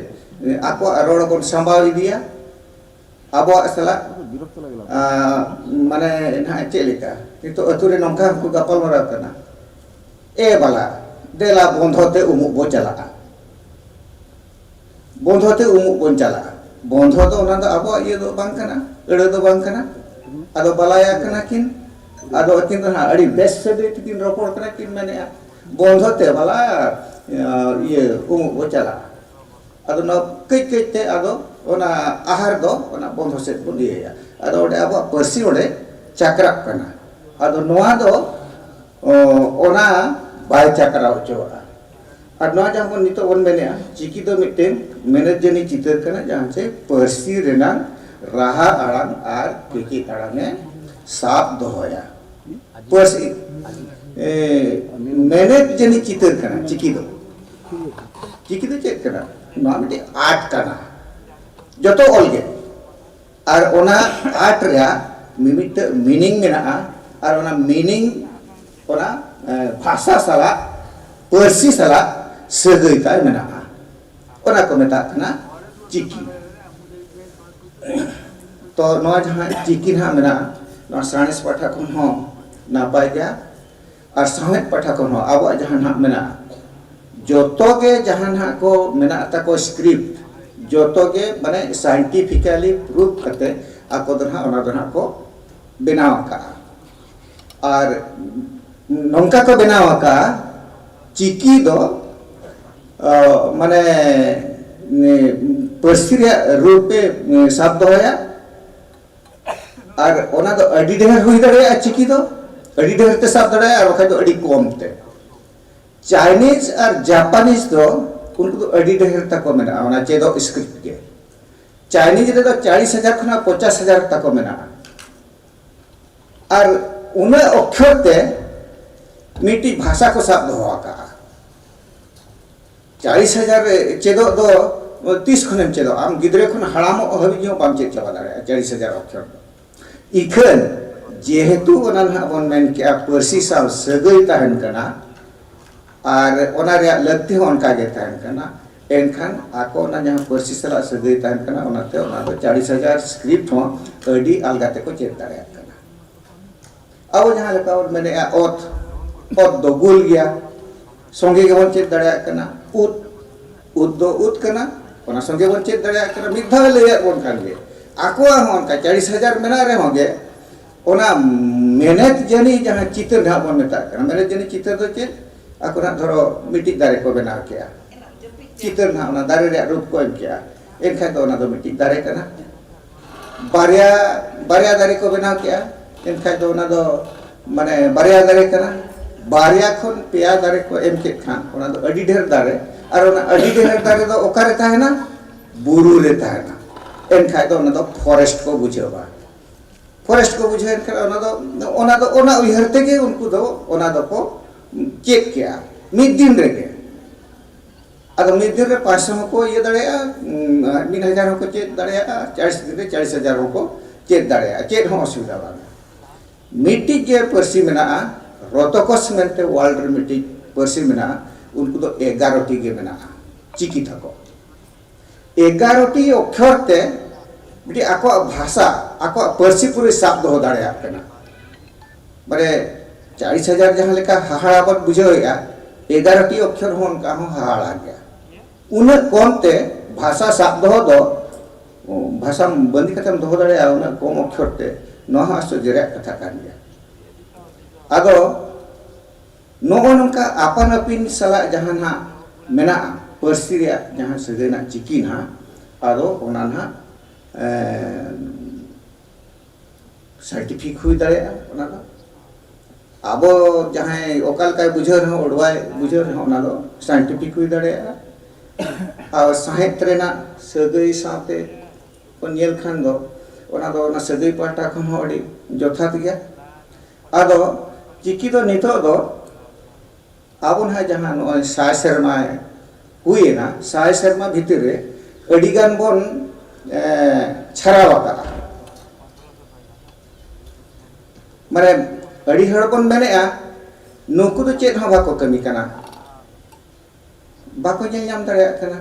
ᱟᱠᱚᱣᱟᱜ ᱨᱚᱲ ᱵᱚᱱ ᱥᱟᱢᱵᱟᱣ ᱤᱫᱤᱭᱟ᱾ ᱟᱵᱚᱣᱟᱜ ᱥᱟᱞᱟᱜ, ᱟᱸ, ᱢᱟᱱᱮ ᱱᱟᱦᱟᱜ ᱪᱮᱫ ᱞᱮᱠᱟ? ᱱᱤᱛᱚᱜ ᱟᱹᱛᱩ ᱨᱮ ᱱᱚᱝᱠᱟ ᱦᱚᱸᱠᱚ ᱜᱟᱯᱟᱞᱢᱟᱨᱟᱣ ᱠᱟᱱᱟ, "ᱮ ᱵᱟᱞᱟ, ᱫᱮᱞᱟ ᱵᱚᱱᱫᱷᱚ ᱛᱮ ᱩᱢᱩᱜ ᱵᱚ ᱪᱟᱞᱟᱜᱼᱟ, ᱵᱚᱱᱫᱷᱚ ᱛᱮ ᱩᱢᱩᱜ ᱵᱚᱱ ᱪᱟᱞᱟᱜᱼᱟ᱾" ᱵᱚᱱᱫᱷᱚ ᱫᱚ ᱚᱱᱟ ᱫᱚ ᱟᱵᱚᱣᱟᱜ ᱤᱭᱟᱹ ᱫᱚ ᱵᱟᱝ ᱠᱟᱱᱟ, ᱟᱹᱲᱟᱹ ᱫᱚ ᱵᱟᱝ ᱠᱟᱱᱟ᱾ ᱟᱫᱚ ᱵᱟᱞᱟᱭᱟ ᱠᱟᱱᱟ ᱠᱤᱱ, ᱟᱫᱚ ᱟᱹᱠᱤᱱ ᱫᱚ ᱱᱟᱦᱟᱜ ᱟᱹᱰᱤ ᱵᱮᱥ ᱥᱟᱹᱜᱟᱹᱭ ᱛᱮᱠᱤᱱ ᱨᱚᱯᱚᱲ ᱠᱟᱱᱟ, ᱠᱤᱱ ᱢᱮᱱᱮᱜᱼᱟ, "ᱵᱚᱱᱫᱷᱚ ᱛᱮ ᱵᱟᱞᱟ, ᱤᱭᱟᱹ, ᱩᱢᱩᱜ ᱵᱚ ᱪᱟᱞᱟᱜᱼᱟ᱾" ᱟᱫᱚ ᱱᱚᱣᱟ ᱠᱟᱹᱡ ᱠᱟᱹᱡ ᱛᱮ ᱟᱫᱚ ᱚᱱᱟ ᱟᱦᱟᱨ ᱫᱚ ᱚᱱᱟ ᱵᱚᱱᱫᱷᱚ ᱥᱮᱫ ᱵᱚᱱ ᱤᱭᱟᱹᱭᱟ᱾ ᱟᱫᱚ ᱚᱸᱰᱮ ᱟᱵᱚᱣᱟᱜ ᱯᱟᱹᱨᱥᱤ ᱚᱸᱰᱮ ᱪᱟᱠᱨᱟᱜ ᱠᱟᱱᱟ᱾ ᱟᱫᱚ ᱱᱚᱣᱟ ᱫᱚ, ᱚ, ᱚᱱᱟ ᱵᱟᱭ ᱪᱟᱠᱨᱟᱣ ᱦᱚᱪᱚᱣᱟᱜᱼᱟ᱾ ᱟᱨ ᱱᱚᱣᱟ ᱡᱟᱦᱟᱸ ᱵᱚᱱ ᱱᱤᱛᱚᱜ ᱵᱚᱱ ᱢᱮᱱᱮᱫᱼᱟ, ᱪᱤᱠᱤ ᱫᱚ ᱢᱤᱫᱴᱮᱱ ᱢᱮᱱᱮᱫ ᱡᱟᱹᱱᱤᱡ ᱪᱤᱛᱟᱹᱨ ᱠᱟᱱᱟ, ᱡᱟᱦᱟᱸ ᱪᱮ ᱯᱟᱹᱨᱥᱤ ᱨᱮᱱᱟᱜ ᱨᱟᱦᱟ ᱟᱲᱟᱝ ᱟᱨ ᱠᱮᱪᱮᱫ ᱟᱲᱟᱝ ᱮ ᱥᱟᱵ ᱫᱚᱦᱚᱭᱟ᱾ ᱯᱟᱹᱨᱥᱤ, ᱮ, ᱢᱮᱱᱮᱫ ᱡᱟᱹᱱᱤᱡ ᱪᱤᱛᱟᱹᱨ ᱠᱟᱱᱟ ᱪᱤᱠᱤ ᱫᱚ᱾ ᱪᱤᱠᱤ ᱫᱚ ᱪᱮᱫ ᱠᱟᱱᱟ? ᱱᱚᱣᱟ ᱢᱤᱫᱴᱮᱱ ᱟᱨᱴ ᱠᱟᱱᱟ, ᱡᱚᱛᱚ ᱚᱞ ᱜᱮ᱾ ᱟᱨ ᱚᱱᱟ ᱟᱨᱴ ᱨᱮᱭᱟᱜ ᱢᱤᱢᱤᱫᱴᱟᱝ ᱢᱤᱱᱤᱝ ᱢᱮᱱᱟᱜᱼᱟ, ᱟᱨ ᱚᱱᱟ ᱢᱤᱱᱤᱝ ᱚᱱᱟ, ᱮ, ᱵᱷᱟᱥᱟ ᱥᱟᱞᱟᱜ, ᱯᱟᱹᱨᱥᱤ ᱥᱟᱞᱟᱜ ᱥᱟᱹᱜᱟᱹᱭ ᱛᱟᱭ ᱢᱮᱱᱟᱜᱼᱟ᱾ ᱚᱱᱟ ᱠᱚ ᱢᱮᱛᱟᱜ ᱠᱟᱱᱟ ᱪᱤᱠᱤ᱾ ᱛᱚ ᱱᱚᱣᱟ ᱡᱟᱦᱟᱸ ᱪᱤᱠᱤ ᱱᱟᱦᱟᱜ ᱢᱮᱱᱟᱜᱼᱟ, ᱱᱚᱣᱟ ᱥᱟᱬᱮᱥ ᱯᱟᱦᱴᱟ ᱠᱷᱚᱱ ᱦᱚᱸ ᱱᱟᱯᱟᱭ ᱜᱮᱭᱟ, ᱟᱨ ᱥᱟᱶᱦᱮᱫ ᱯᱟᱦᱴᱟ ᱠᱷᱚᱱ ᱦᱚᱸ ᱟᱵᱚᱣᱟᱜ ᱡᱟᱦᱟᱸ ᱱᱟᱦᱟᱜ ᱢᱮᱱᱟᱜᱼᱟ, ᱡᱚᱛᱚ ᱜᱮ ᱡᱟᱦᱟᱸ ᱱᱟᱦᱟᱜ ᱠᱚ ᱢᱮᱱᱟᱜ ᱛᱟᱠᱚ ᱥᱠᱨᱤᱯᱴ, ᱡᱚᱛᱚ ᱜᱮ ᱢᱟᱱᱮ ᱥᱟᱭᱮᱱᱴᱤᱯᱷᱤᱠᱟᱞᱤ ᱯᱨᱩᱯ ᱠᱟᱛᱮ ᱟᱠᱚ ᱫᱚ ᱱᱟᱦᱟᱜ ᱚᱱᱟ ᱫᱚ ᱱᱟᱦᱟᱜ ᱠᱚ ᱵᱮᱱᱟᱣ ᱟᱠᱟᱫᱼᱟ᱾ ᱟᱨ ᱱᱚᱝᱠᱟ ᱠᱚ ᱵᱮᱱᱟᱣ ᱟᱠᱟᱫᱼᱟ, ᱪᱤᱠᱤ ᱫᱚ, ᱚ, ᱢᱟᱱᱮ, ᱱᱮ, ᱯᱟᱹᱨᱥᱤ ᱨᱮᱭᱟᱜ ᱨᱩᱯ ᱮ, ᱮ, ᱥᱟᱵ ᱫᱚᱦᱚᱭᱟ᱾ ᱟᱨ ᱚᱱᱟ ᱫᱚ ᱟᱹᱰᱤ ᱰᱷᱮᱨ ᱦᱩᱭ ᱫᱟᱲᱮᱭᱟᱜᱼᱟ, ᱪᱤᱠᱤ ᱫᱚ ᱟᱹᱰᱤ ᱰᱷᱮᱨ ᱛᱮ ᱥᱟᱵ ᱫᱟᱲᱮᱭᱟᱜᱼᱟ, ᱟᱨ ᱵᱟᱠᱷᱟᱡ ᱫᱚ ᱟᱹᱰᱤ ᱠᱚᱢ ᱛᱮ᱾ ᱪᱟᱭᱱᱤᱡᱽ ᱟᱨ ᱡᱟᱯᱟᱱᱤᱡᱽ ᱫᱚ ᱩᱱᱠᱩ ᱫᱚ ᱟᱹᱰᱤ ᱰᱷᱮᱨ ᱛᱟᱠᱚ ᱢᱮᱱᱟᱜᱼᱟ ᱚᱱᱟ ᱪᱮᱫᱚᱜ ᱥᱠᱨᱤᱯᱴ ᱜᱮ᱾ ᱪᱟᱭᱱᱤᱡᱽ ᱨᱮᱫᱚ ᱪᱟᱞᱤᱥ ᱦᱟᱡᱟᱨ ᱠᱷᱚᱱᱟᱜ ᱯᱚᱧᱪᱟᱥ ᱦᱟᱡᱟᱨ ᱛᱟᱠᱚ ᱢᱮᱱᱟᱜᱼᱟ᱾ ᱟᱨ ᱩᱱᱟᱹᱜ ᱚᱠᱠᱷᱚᱨ ᱛᱮ ᱢᱤᱫᱴᱤᱡ ᱵᱷᱟᱥᱟ ᱠᱚ ᱥᱟᱵ ᱫᱚᱦᱚ ᱟᱠᱟᱫᱼᱟ᱾ ᱪᱟᱞᱤᱥ ᱦᱟᱡᱟᱨ ᱨᱮ ᱪᱮᱫᱚᱜ ᱫᱚ ᱛᱤᱥ ᱠᱷᱚᱱᱮᱢ ᱪᱮᱫᱚᱜᱼᱟ? ᱟᱢ ᱜᱤᱫᱽᱨᱟᱹ ᱠᱷᱚᱱ ᱦᱟᱲᱟᱢᱚᱜ ᱦᱟᱹᱵᱤᱡ ᱦᱚᱸ ᱵᱟᱢ ᱪᱮᱫ ᱪᱟᱵᱟ ᱫᱟᱲᱮᱭᱟᱜᱼᱟ ᱪᱟᱞᱤᱥ ᱦᱟᱡᱟᱨ ᱚᱠᱠᱷᱚᱨ ᱫᱚ᱾ ᱤᱠᱷᱟᱹᱱ ᱡᱮᱦᱮᱛᱩ ᱚᱱᱟ ᱱᱟᱦᱟᱜ ᱵᱚᱱ ᱢᱮᱱ ᱠᱮᱜᱼᱟ ᱯᱟᱹᱨᱥᱤ ᱥᱟᱶ ᱥᱟᱹᱜᱟᱹᱭ ᱛᱟᱦᱮᱱ ᱠᱟᱱᱟ, ᱟᱨ ᱚᱱᱟ ᱨᱮᱭᱟᱜ ᱞᱟᱹᱠᱛᱤ ᱦᱚᱸ ᱚᱱᱠᱟ ᱜᱮ ᱛᱟᱦᱮᱱ ᱠᱟᱱᱟ, ᱮᱱᱠᱷᱟᱱ ᱟᱠᱚ ᱚᱱᱟ ᱡᱟᱦᱟᱸ ᱯᱟᱹᱨᱥᱤ ᱥᱟᱞᱟᱜ ᱥᱟᱹᱜᱟᱹᱭ ᱛᱟᱦᱮᱱ ᱠᱟᱱᱟ, ᱚᱱᱟᱛᱮ ᱚᱱᱟ ᱫᱚ ᱪᱟᱞᱤᱥ ᱦᱟᱡᱟᱨ ᱥᱠᱨᱤᱯᱴ ᱦᱚᱸ ᱟᱹᱰᱤ ᱟᱞᱜᱟ ᱛᱮᱠᱚ ᱪᱮᱫ ᱫᱟᱲᱮᱭᱟᱜ ᱠᱟᱱᱟ᱾ ᱟᱵᱚ ᱡᱟᱦᱟᱸ ᱞᱮᱠᱟ ᱵᱚᱱ ᱢᱮᱱᱮᱜᱼᱟ, ᱚᱛ, ᱚᱛ ᱫᱚ ᱜᱳᱞ ᱜᱮᱭᱟ, ᱥᱚᱸᱜᱮ ᱜᱮᱵᱚᱱ ᱪᱮᱫ ᱫᱟᱲᱮᱭᱟᱜ ᱠᱟᱱᱟ᱾ ᱩᱫ, ᱩᱫ ᱫᱚ ᱩᱫ ᱠᱟᱱᱟ, ᱚᱱᱟ ᱥᱚᱸᱜᱮ ᱵᱚᱱ ᱪᱮᱫ ᱫᱟᱲᱮᱭᱟᱜ ᱠᱟᱱᱟ᱾ ᱢᱤᱫ ᱫᱷᱟᱣ ᱮ ᱞᱟᱹᱭᱟᱫ ᱵᱚᱱ ᱠᱷᱟᱱ ᱜᱮ, ᱟᱠᱚᱣᱟᱜ ᱦᱚᱸ ᱚᱱᱠᱟ ᱪᱟᱞᱤᱥ ᱦᱟᱡᱟᱨ ᱢᱮᱱᱟᱜ ᱨᱮᱦᱚᱸ ᱜᱮ, ᱚᱱᱟ ᱢᱮᱱᱮᱛ ᱡᱟᱹᱱᱤ ᱡᱟᱦᱟᱸ ᱪᱤᱛᱟᱹᱨ ᱱᱟᱦᱟᱜ ᱵᱚᱱ ᱢᱮᱛᱟᱜ ᱠᱟᱱᱟ, ᱢᱮᱱᱮᱛ ᱡᱟᱹᱱᱤ ᱪᱤᱛᱟᱹᱨ ᱫᱚ ᱪᱮᱫ? ᱟᱠᱚ ᱱᱟᱦᱟᱜ ᱫᱷᱚᱨᱚ ᱢᱤᱫᱴᱤᱡ ᱫᱟᱨᱮ ᱠᱚ ᱵᱮᱱᱟᱣ ᱠᱮᱜᱼᱟ, ᱪᱤᱛᱟᱹᱨ ᱱᱟᱦᱟᱜ ᱚᱱᱟ ᱫᱟᱨᱮ ᱨᱮᱭᱟᱜ ᱨᱩᱯ ᱠᱚ ᱮᱢ ᱠᱮᱜᱼᱟ, ᱮᱱᱠᱷᱟᱱ ᱫᱚ ᱚᱱᱟ ᱫᱚ ᱢᱤᱫᱴᱤᱡ ᱫᱟᱨᱮ ᱠᱟᱱᱟ᱾ ᱵᱟᱨᱭᱟ, ᱵᱟᱨᱭᱟ ᱫᱟᱨᱮ ᱠᱚ ᱵᱮᱱᱟᱣ ᱠᱮᱜᱼᱟ, ᱮᱱᱠᱷᱟᱱ ᱫᱚ ᱚᱱᱟ ᱫᱚ ᱢᱟᱱᱮ ᱵᱟᱨᱭᱟ ᱫᱟᱨᱮ ᱠᱟᱱᱟ᱾ ᱵᱟᱨᱭᱟ ᱠᱷᱚᱱ ᱯᱮᱭᱟ ᱫᱟᱨᱮ ᱠᱚ ᱮᱢ ᱠᱮᱫ ᱠᱷᱟᱱ, ᱚᱱᱟ ᱫᱚ ᱟᱹᱰᱤ ᱰᱷᱮᱨ ᱫᱟᱨᱮ, ᱟᱨ ᱚᱱᱟ ᱟᱹᱰᱤ ᱰᱷᱮᱨ ᱫᱟᱨᱮ ᱫᱚ ᱚᱠᱟᱨᱮ ᱛᱟᱦᱮᱱᱟ? ᱵᱩᱨᱩ ᱨᱮ ᱛᱟᱦᱮᱱᱟ᱾ ᱮᱱᱠᱷᱟᱡ ᱫᱚ ᱚᱱᱟ ᱫᱚ ᱯᱷᱚᱨᱮᱥᱴ ᱠᱚ ᱵᱩᱡᱷᱟᱹᱣᱟ᱾ ᱯᱷᱚᱨᱮᱥᱴ ᱠᱚ ᱵᱩᱡᱷᱟᱹᱣ ᱮᱱᱠᱷᱟᱱ, ᱚᱱᱟ ᱫᱚ, ᱚᱱᱟ ᱫᱚ, ᱚᱱᱟ ᱩᱭᱦᱟᱹᱨ ᱛᱮᱜᱮ ᱩᱱᱠᱩ ᱫᱚ ᱚᱱᱟ ᱫᱚᱠᱚ ᱪᱮᱫ ᱠᱮᱜᱼᱟ ᱢᱤᱫ ᱫᱤᱱ ᱨᱮᱜᱮ᱾ ᱟᱫᱚ ᱢᱤᱫ ᱫᱤᱱ ᱨᱮ ᱯᱟᱸᱪᱥᱚ ᱦᱚᱸᱠᱚ ᱤᱭᱟᱹ ᱫᱟᱲᱮᱭᱟᱜᱼᱟ, ᱩᱸ, ᱢᱤᱫ ᱦᱟᱡᱟᱨ ᱦᱚᱸᱠᱚ ᱪᱮᱫ ᱫᱟᱲᱮᱭᱟᱜᱼᱟ, ᱪᱟᱞᱤᱥ ᱫᱤᱱ ᱨᱮ ᱪᱟᱞᱤᱥ ᱦᱟᱡᱟᱨ ᱦᱚᱸᱠᱚ ᱪᱮᱫ ᱫᱟᱲᱮᱭᱟᱜᱼᱟ, ᱪᱮᱫ ᱦᱚᱸ ᱚᱥᱩᱵᱤᱫᱷᱟ ᱵᱟᱝ᱾ ᱢᱤᱫᱴᱤᱡ ᱜᱮ ᱯᱟᱹᱨᱥᱤ ᱢᱮᱱᱟᱜᱼᱟ, ᱨᱚᱛᱚᱠᱚᱥ ᱢᱮᱱᱛᱮ ᱣᱟᱨᱞᱰ ᱨᱮ ᱢᱤᱫᱴᱤᱡ ᱯᱟᱹᱨᱥᱤ ᱢᱮᱱᱟᱜᱼᱟ, ᱩᱱᱠᱩ ᱫᱚ ᱮᱜᱟᱨᱚ ᱴᱤ ᱜᱮ ᱢᱮᱱᱟᱜᱼᱟ ᱪᱤᱠᱤ ᱛᱟᱠᱚ᱾ ᱮᱜᱟᱨᱚ ᱴᱤ ᱚᱠᱠᱷᱚᱨ ᱛᱮ ᱢᱤᱫᱴᱤᱡ ᱟᱠᱚᱣᱟᱜ ᱵᱷᱟᱥᱟ, ᱟᱠᱚᱣᱟᱜ ᱯᱟᱹᱨᱥᱤ ᱯᱩᱨᱟᱹᱭ ᱥᱟᱵ ᱫᱚᱦᱚ ᱫᱟᱲᱮᱭᱟᱜ ᱠᱟᱱᱟ᱾ ᱢᱟᱱᱮ, ᱪᱟᱞᱤᱥ ᱦᱟᱡᱟᱨ ᱡᱟᱦᱟᱸ ᱞᱮᱠᱟ ᱦᱟᱦᱟᱲᱟ ᱵᱚᱱ ᱵᱩᱡᱷᱟᱹᱣᱮᱫᱼᱟ, ᱮᱜᱟᱨᱚ ᱴᱤ ᱚᱠᱠᱷᱚᱨ ᱦᱚᱸ ᱚᱱᱠᱟ ᱦᱚᱸ ᱦᱟᱦᱟᱲᱟ ᱜᱮᱭᱟ᱾ ᱩᱱᱟᱹᱜ ᱠᱚᱢ ᱛᱮ ᱵᱷᱟᱥᱟ ᱥᱟᱵ ᱫᱚᱦᱚ ᱫᱚ, ᱵᱷᱟᱥᱟ ᱵᱟᱸᱫᱤ ᱠᱟᱛᱮᱢ ᱫᱚᱦᱚ ᱫᱟᱲᱮᱭᱟᱜᱼᱟ ᱩᱱᱟᱹᱜ ᱠᱚᱢ ᱚᱠᱠᱷᱚᱨ ᱛᱮ, ᱱᱚᱣᱟ ᱦᱚᱸ ᱟᱥᱪᱚᱨᱡᱚ ᱨᱮᱭᱟᱜ ᱠᱟᱛᱷᱟ ᱠᱟᱱ ᱜᱮᱭᱟ᱾ ᱟᱫᱚ ᱱᱚᱜᱼᱚ ᱱᱚᱝᱠᱟ ᱟᱯᱟᱱ ᱟᱹᱯᱤᱱ ᱥᱟᱞᱟᱜ ᱡᱟᱦᱟᱸ ᱱᱟᱦᱟᱜ ᱢᱮᱱᱟᱜᱼᱟ, ᱯᱟᱹᱨᱥᱤ ᱨᱮᱭᱟᱜ ᱡᱟᱦᱟᱸ ᱥᱟᱹᱜᱟᱹᱭ ᱨᱮᱱᱟᱜ ᱪᱤᱠᱤ ᱱᱟᱦᱟᱜ, ᱟᱫᱚ ᱚᱱᱟ ᱱᱟᱦᱟᱜ, ᱮᱸ, ᱥᱟᱭᱮᱱᱴᱤᱯᱷᱤᱠ ᱦᱩᱭ ᱫᱟᱲᱮᱭᱟᱜᱼᱟ᱾ ᱚᱱᱟ ᱫᱚ ᱟᱵᱚ ᱡᱟᱦᱟᱸᱭ ᱚᱠᱟ ᱞᱮᱠᱟᱭ ᱵᱩᱡᱷᱟᱹᱣ ᱨᱮᱦᱚᱸ, ᱚᱰᱣᱟᱭ ᱵᱩᱡᱷᱟᱹᱣ ᱨᱮᱦᱚᱸ, ᱚᱱᱟ ᱫᱚ ᱥᱟᱭᱮᱱᱴᱤᱯᱷᱤᱠ ᱦᱩᱭ ᱫᱟᱲᱮᱭᱟᱜᱼᱟ᱾ ᱟᱨ ᱥᱟᱶᱦᱮᱫ ᱨᱮᱱᱟᱜ ᱥᱟᱹᱜᱟᱹᱭ ᱥᱟᱶᱛᱮ ᱵᱚᱱ ᱧᱮᱞ ᱠᱷᱟᱱ ᱫᱚ, ᱚᱱᱟ ᱫᱚ ᱚᱱᱟ ᱥᱟᱹᱜᱟᱹᱭ ᱯᱟᱦᱴᱟ ᱠᱷᱚᱱ ᱦᱚᱸ ᱟᱹᱰᱤ ᱡᱚᱛᱷᱟᱛ ᱜᱮᱭᱟ᱾ ᱟᱫᱚ ᱪᱤᱠᱤ ᱫᱚ ᱱᱤᱛᱚᱜ ᱫᱚ ᱟᱵᱚ ᱱᱟᱦᱟᱜ ᱡᱟᱦᱟᱸ ᱱᱚᱜᱼᱚᱭ ᱥᱟᱭ ᱥᱮᱨᱢᱟᱭ ᱦᱩᱭᱮᱱᱟ, ᱥᱟᱭ ᱥᱮᱨᱢᱟ ᱵᱷᱤᱛᱤᱨ ᱨᱮ ᱟᱹᱰᱤ ᱜᱟᱱ ᱵᱚᱱ, ᱮ, ᱪᱷᱟᱨᱟᱣ ᱟᱠᱟᱫᱼᱟ᱾ ᱢᱟᱱᱮ, ᱟᱹᱰᱤ ᱦᱚᱲ ᱵᱚᱱ ᱢᱮᱱᱮᱫᱼᱟ, ᱱᱩᱠᱩ ᱫᱚ ᱪᱮᱫ ᱦᱚᱸ ᱵᱟᱠᱚ ᱠᱟᱹᱢᱤ ᱠᱟᱱᱟ, ᱵᱟᱠᱚ ᱧᱮᱞ ᱧᱟᱢ ᱫᱟᱲᱮᱭᱟᱜ ᱠᱟᱱᱟ᱾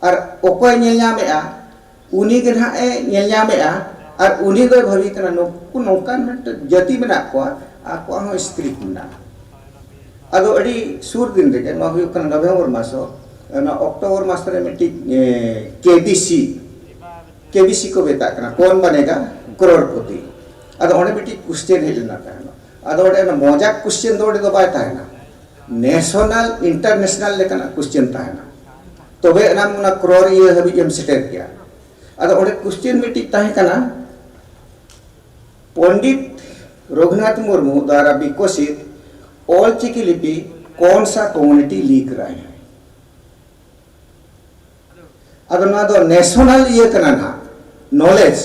ᱟᱨ ᱚᱠᱚᱭ ᱧᱮᱞ ᱧᱟᱢᱮᱫᱼᱟ, ᱩᱱᱤ ᱜᱮ ᱱᱟᱦᱟᱜ ᱮ ᱧᱮᱞ ᱧᱟᱢᱮᱫᱼᱟ᱾ ᱟᱨ ᱩᱱᱤ ᱫᱚᱭ ᱵᱷᱟᱹᱵᱤ ᱠᱟᱱᱟ, ᱱᱩᱠᱩ ᱱᱚᱝᱠᱟᱱ ᱢᱤᱫᱴᱮᱱ ᱡᱟᱹᱛᱤ ᱢᱮᱱᱟᱜ ᱠᱚᱣᱟ, ᱟᱠᱚᱣᱟᱜ ᱦᱚᱸ ᱥᱠᱨᱤᱯᱴ ᱢᱮᱱᱟᱜᱼᱟ᱾ ᱟᱫᱚ ᱟᱹᱰᱤ ᱥᱩᱨ ᱫᱤᱱ ᱨᱮᱜᱮ, ᱱᱚᱣᱟ ᱦᱩᱭᱩᱜ ᱠᱟᱱᱟ ᱱᱚᱵᱷᱮᱢᱵᱚᱨ ᱢᱟᱥ, ᱚᱱᱟ ᱚᱠᱴᱳᱵᱚᱨ ᱢᱟᱥ ᱨᱮ ᱢᱤᱫᱴᱤᱡ, ᱮ, ᱠᱮ ᱵᱤ ᱥᱤ, ᱠᱮ ᱵᱤ ᱥᱤ ᱠᱚ ᱢᱮᱛᱟᱜ ᱠᱟᱱᱟ, ᱠᱚᱱ ᱵᱟᱱᱮᱜᱟ ᱠᱨᱳᱨᱯᱚᱛᱤ᱾ ᱟᱫᱚ ᱚᱸᱰᱮ ᱢᱤᱫᱴᱤᱡ ᱠᱚᱥᱪᱮᱱ ᱦᱮᱡ ᱞᱮᱱᱟ ᱛᱟᱦᱮᱱᱟ᱾ ᱟᱫᱚ ᱚᱸᱰᱮ ᱚᱱᱟ ᱢᱚᱡᱟᱠ ᱠᱚᱥᱪᱮᱱ ᱫᱚ ᱚᱸᱰᱮ ᱫᱚ ᱵᱟᱭ ᱛᱟᱦᱮᱱᱟ, ᱱᱮᱥᱚᱱᱟᱞ ᱤᱱᱴᱟᱨᱱᱮᱥᱚᱱᱟᱞ ᱞᱮᱠᱟᱱᱟᱜ ᱠᱚᱥᱪᱮᱱ ᱛᱟᱦᱮᱱᱟ᱾ ᱛᱚᱵᱮ ᱮᱱᱟᱝ ᱚᱱᱟ ᱠᱨᱳᱨ ᱤᱭᱟᱹ ᱦᱟᱹᱵᱤᱡ ᱮᱢ ᱥᱮᱴᱮᱨ ᱠᱮᱭᱟ᱾ ᱟᱫᱚ ᱚᱸᱰᱮ ᱠᱚᱥᱪᱮᱱ ᱢᱤᱫᱴᱤᱡ ᱛᱟᱦᱮᱸ ᱠᱟᱱᱟ, ᱯᱚᱱᱰᱤᱛ ᱨᱚᱜᱷᱩᱱᱟᱛᱷ ᱢᱩᱨᱢᱩ ᱫᱟᱨᱟ ᱵᱤᱠᱚᱥᱤᱛ ᱚᱞ ᱪᱤᱠᱤ ᱞᱤᱯᱤ ᱠᱚᱱ ᱥᱟ ᱠᱚᱢᱭᱩᱱᱤᱴᱤ ᱞᱤᱠᱷ ᱨᱟᱦᱟ ᱦᱟᱭ? ᱟᱫᱚ ᱱᱚᱣᱟ ᱫᱚ ᱱᱮᱥᱚᱱᱟᱞ ᱤᱭᱟᱹ ᱠᱟᱱᱟ ᱱᱟᱦᱟᱜ, ᱱᱚᱞᱮᱡᱽ᱾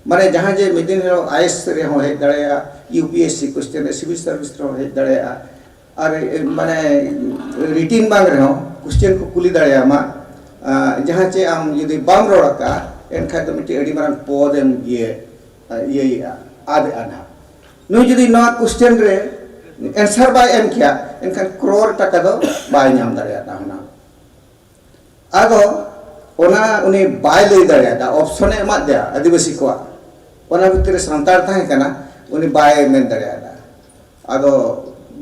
ᱢᱟᱱᱮ ᱡᱟᱦᱟᱸ ᱡᱮ ᱢᱤᱫ ᱫᱤᱱ ᱦᱤᱞᱳᱜ ᱟᱭᱮᱥ ᱨᱮᱦᱚᱸ ᱦᱮᱡ ᱫᱟᱲᱮᱭᱟᱜᱼᱟ, U P S C question ᱨᱮ, ᱥᱤᱵᱤᱞ ᱥᱟᱨᱵᱷᱤᱥ ᱨᱮᱦᱚᱸ ᱦᱮᱡ ᱫᱟᱲᱮᱭᱟᱜᱼᱟ, ᱟᱨ ᱮ, ᱢᱟᱱᱮ ᱨᱤᱴᱤᱱ ᱵᱟᱝ ᱨᱮᱦᱚᱸ ᱠᱚᱥᱪᱮᱱ ᱠᱚ ᱠᱩᱞᱤ ᱫᱟᱲᱮᱭᱟᱢᱟ᱾ ᱟᱸ, ᱡᱟᱦᱟᱸ ᱪᱮ ᱟᱢ ᱡᱩᱫᱤ ᱵᱟᱢ ᱨᱚᱲ ᱟᱠᱟᱫᱼᱟ, ᱮᱱᱠᱷᱟᱱ ᱫᱚ ᱢᱤᱫᱴᱮᱱ ᱟᱹᱰᱤ ᱢᱟᱨᱟᱝ ᱯᱚᱫ ᱮᱢ ᱤᱭᱟᱹ, ᱤᱭᱟᱹᱭᱮᱫᱼᱟ, ᱟᱫᱮᱜᱼᱟ ᱱᱟᱦᱟᱜ᱾ ᱱᱩᱭ ᱡᱩᱫᱤ ᱱᱚᱣᱟ ᱠᱚᱥᱪᱮᱱ ᱨᱮ ᱮᱱᱥᱟᱨ ᱵᱟᱭ ᱮᱢ ᱠᱮᱭᱟ, ᱮᱱᱠᱷᱟᱱ ᱠᱨᱳᱨ ᱴᱟᱠᱟ ᱫᱚ ᱵᱟᱭ ᱧᱟᱢ ᱫᱟᱲᱮᱭᱟᱜᱼᱟ ᱦᱩᱱᱟᱹᱝ᱾ ᱟᱫᱚ ᱚᱱᱟ ᱩᱱᱤ ᱵᱟᱭ ᱞᱟᱹᱭ ᱫᱟᱲᱮᱭᱟᱫᱟ, ᱚᱯᱥᱚᱱᱮ ᱮᱢᱟᱫ ᱫᱮᱭᱟ ᱟᱹᱫᱤᱵᱟᱹᱥᱤ ᱠᱚᱣᱟᱜ, ᱚᱱᱟ ᱵᱷᱤᱛᱤᱨ ᱨᱮ ᱥᱟᱱᱛᱟᱲ ᱛᱟᱦᱮᱸ ᱠᱟᱱᱟ, ᱩᱱᱤ ᱵᱟᱭ ᱢᱮᱱ ᱫᱟᱲᱮᱭᱟᱫᱟ᱾ ᱟᱫᱚ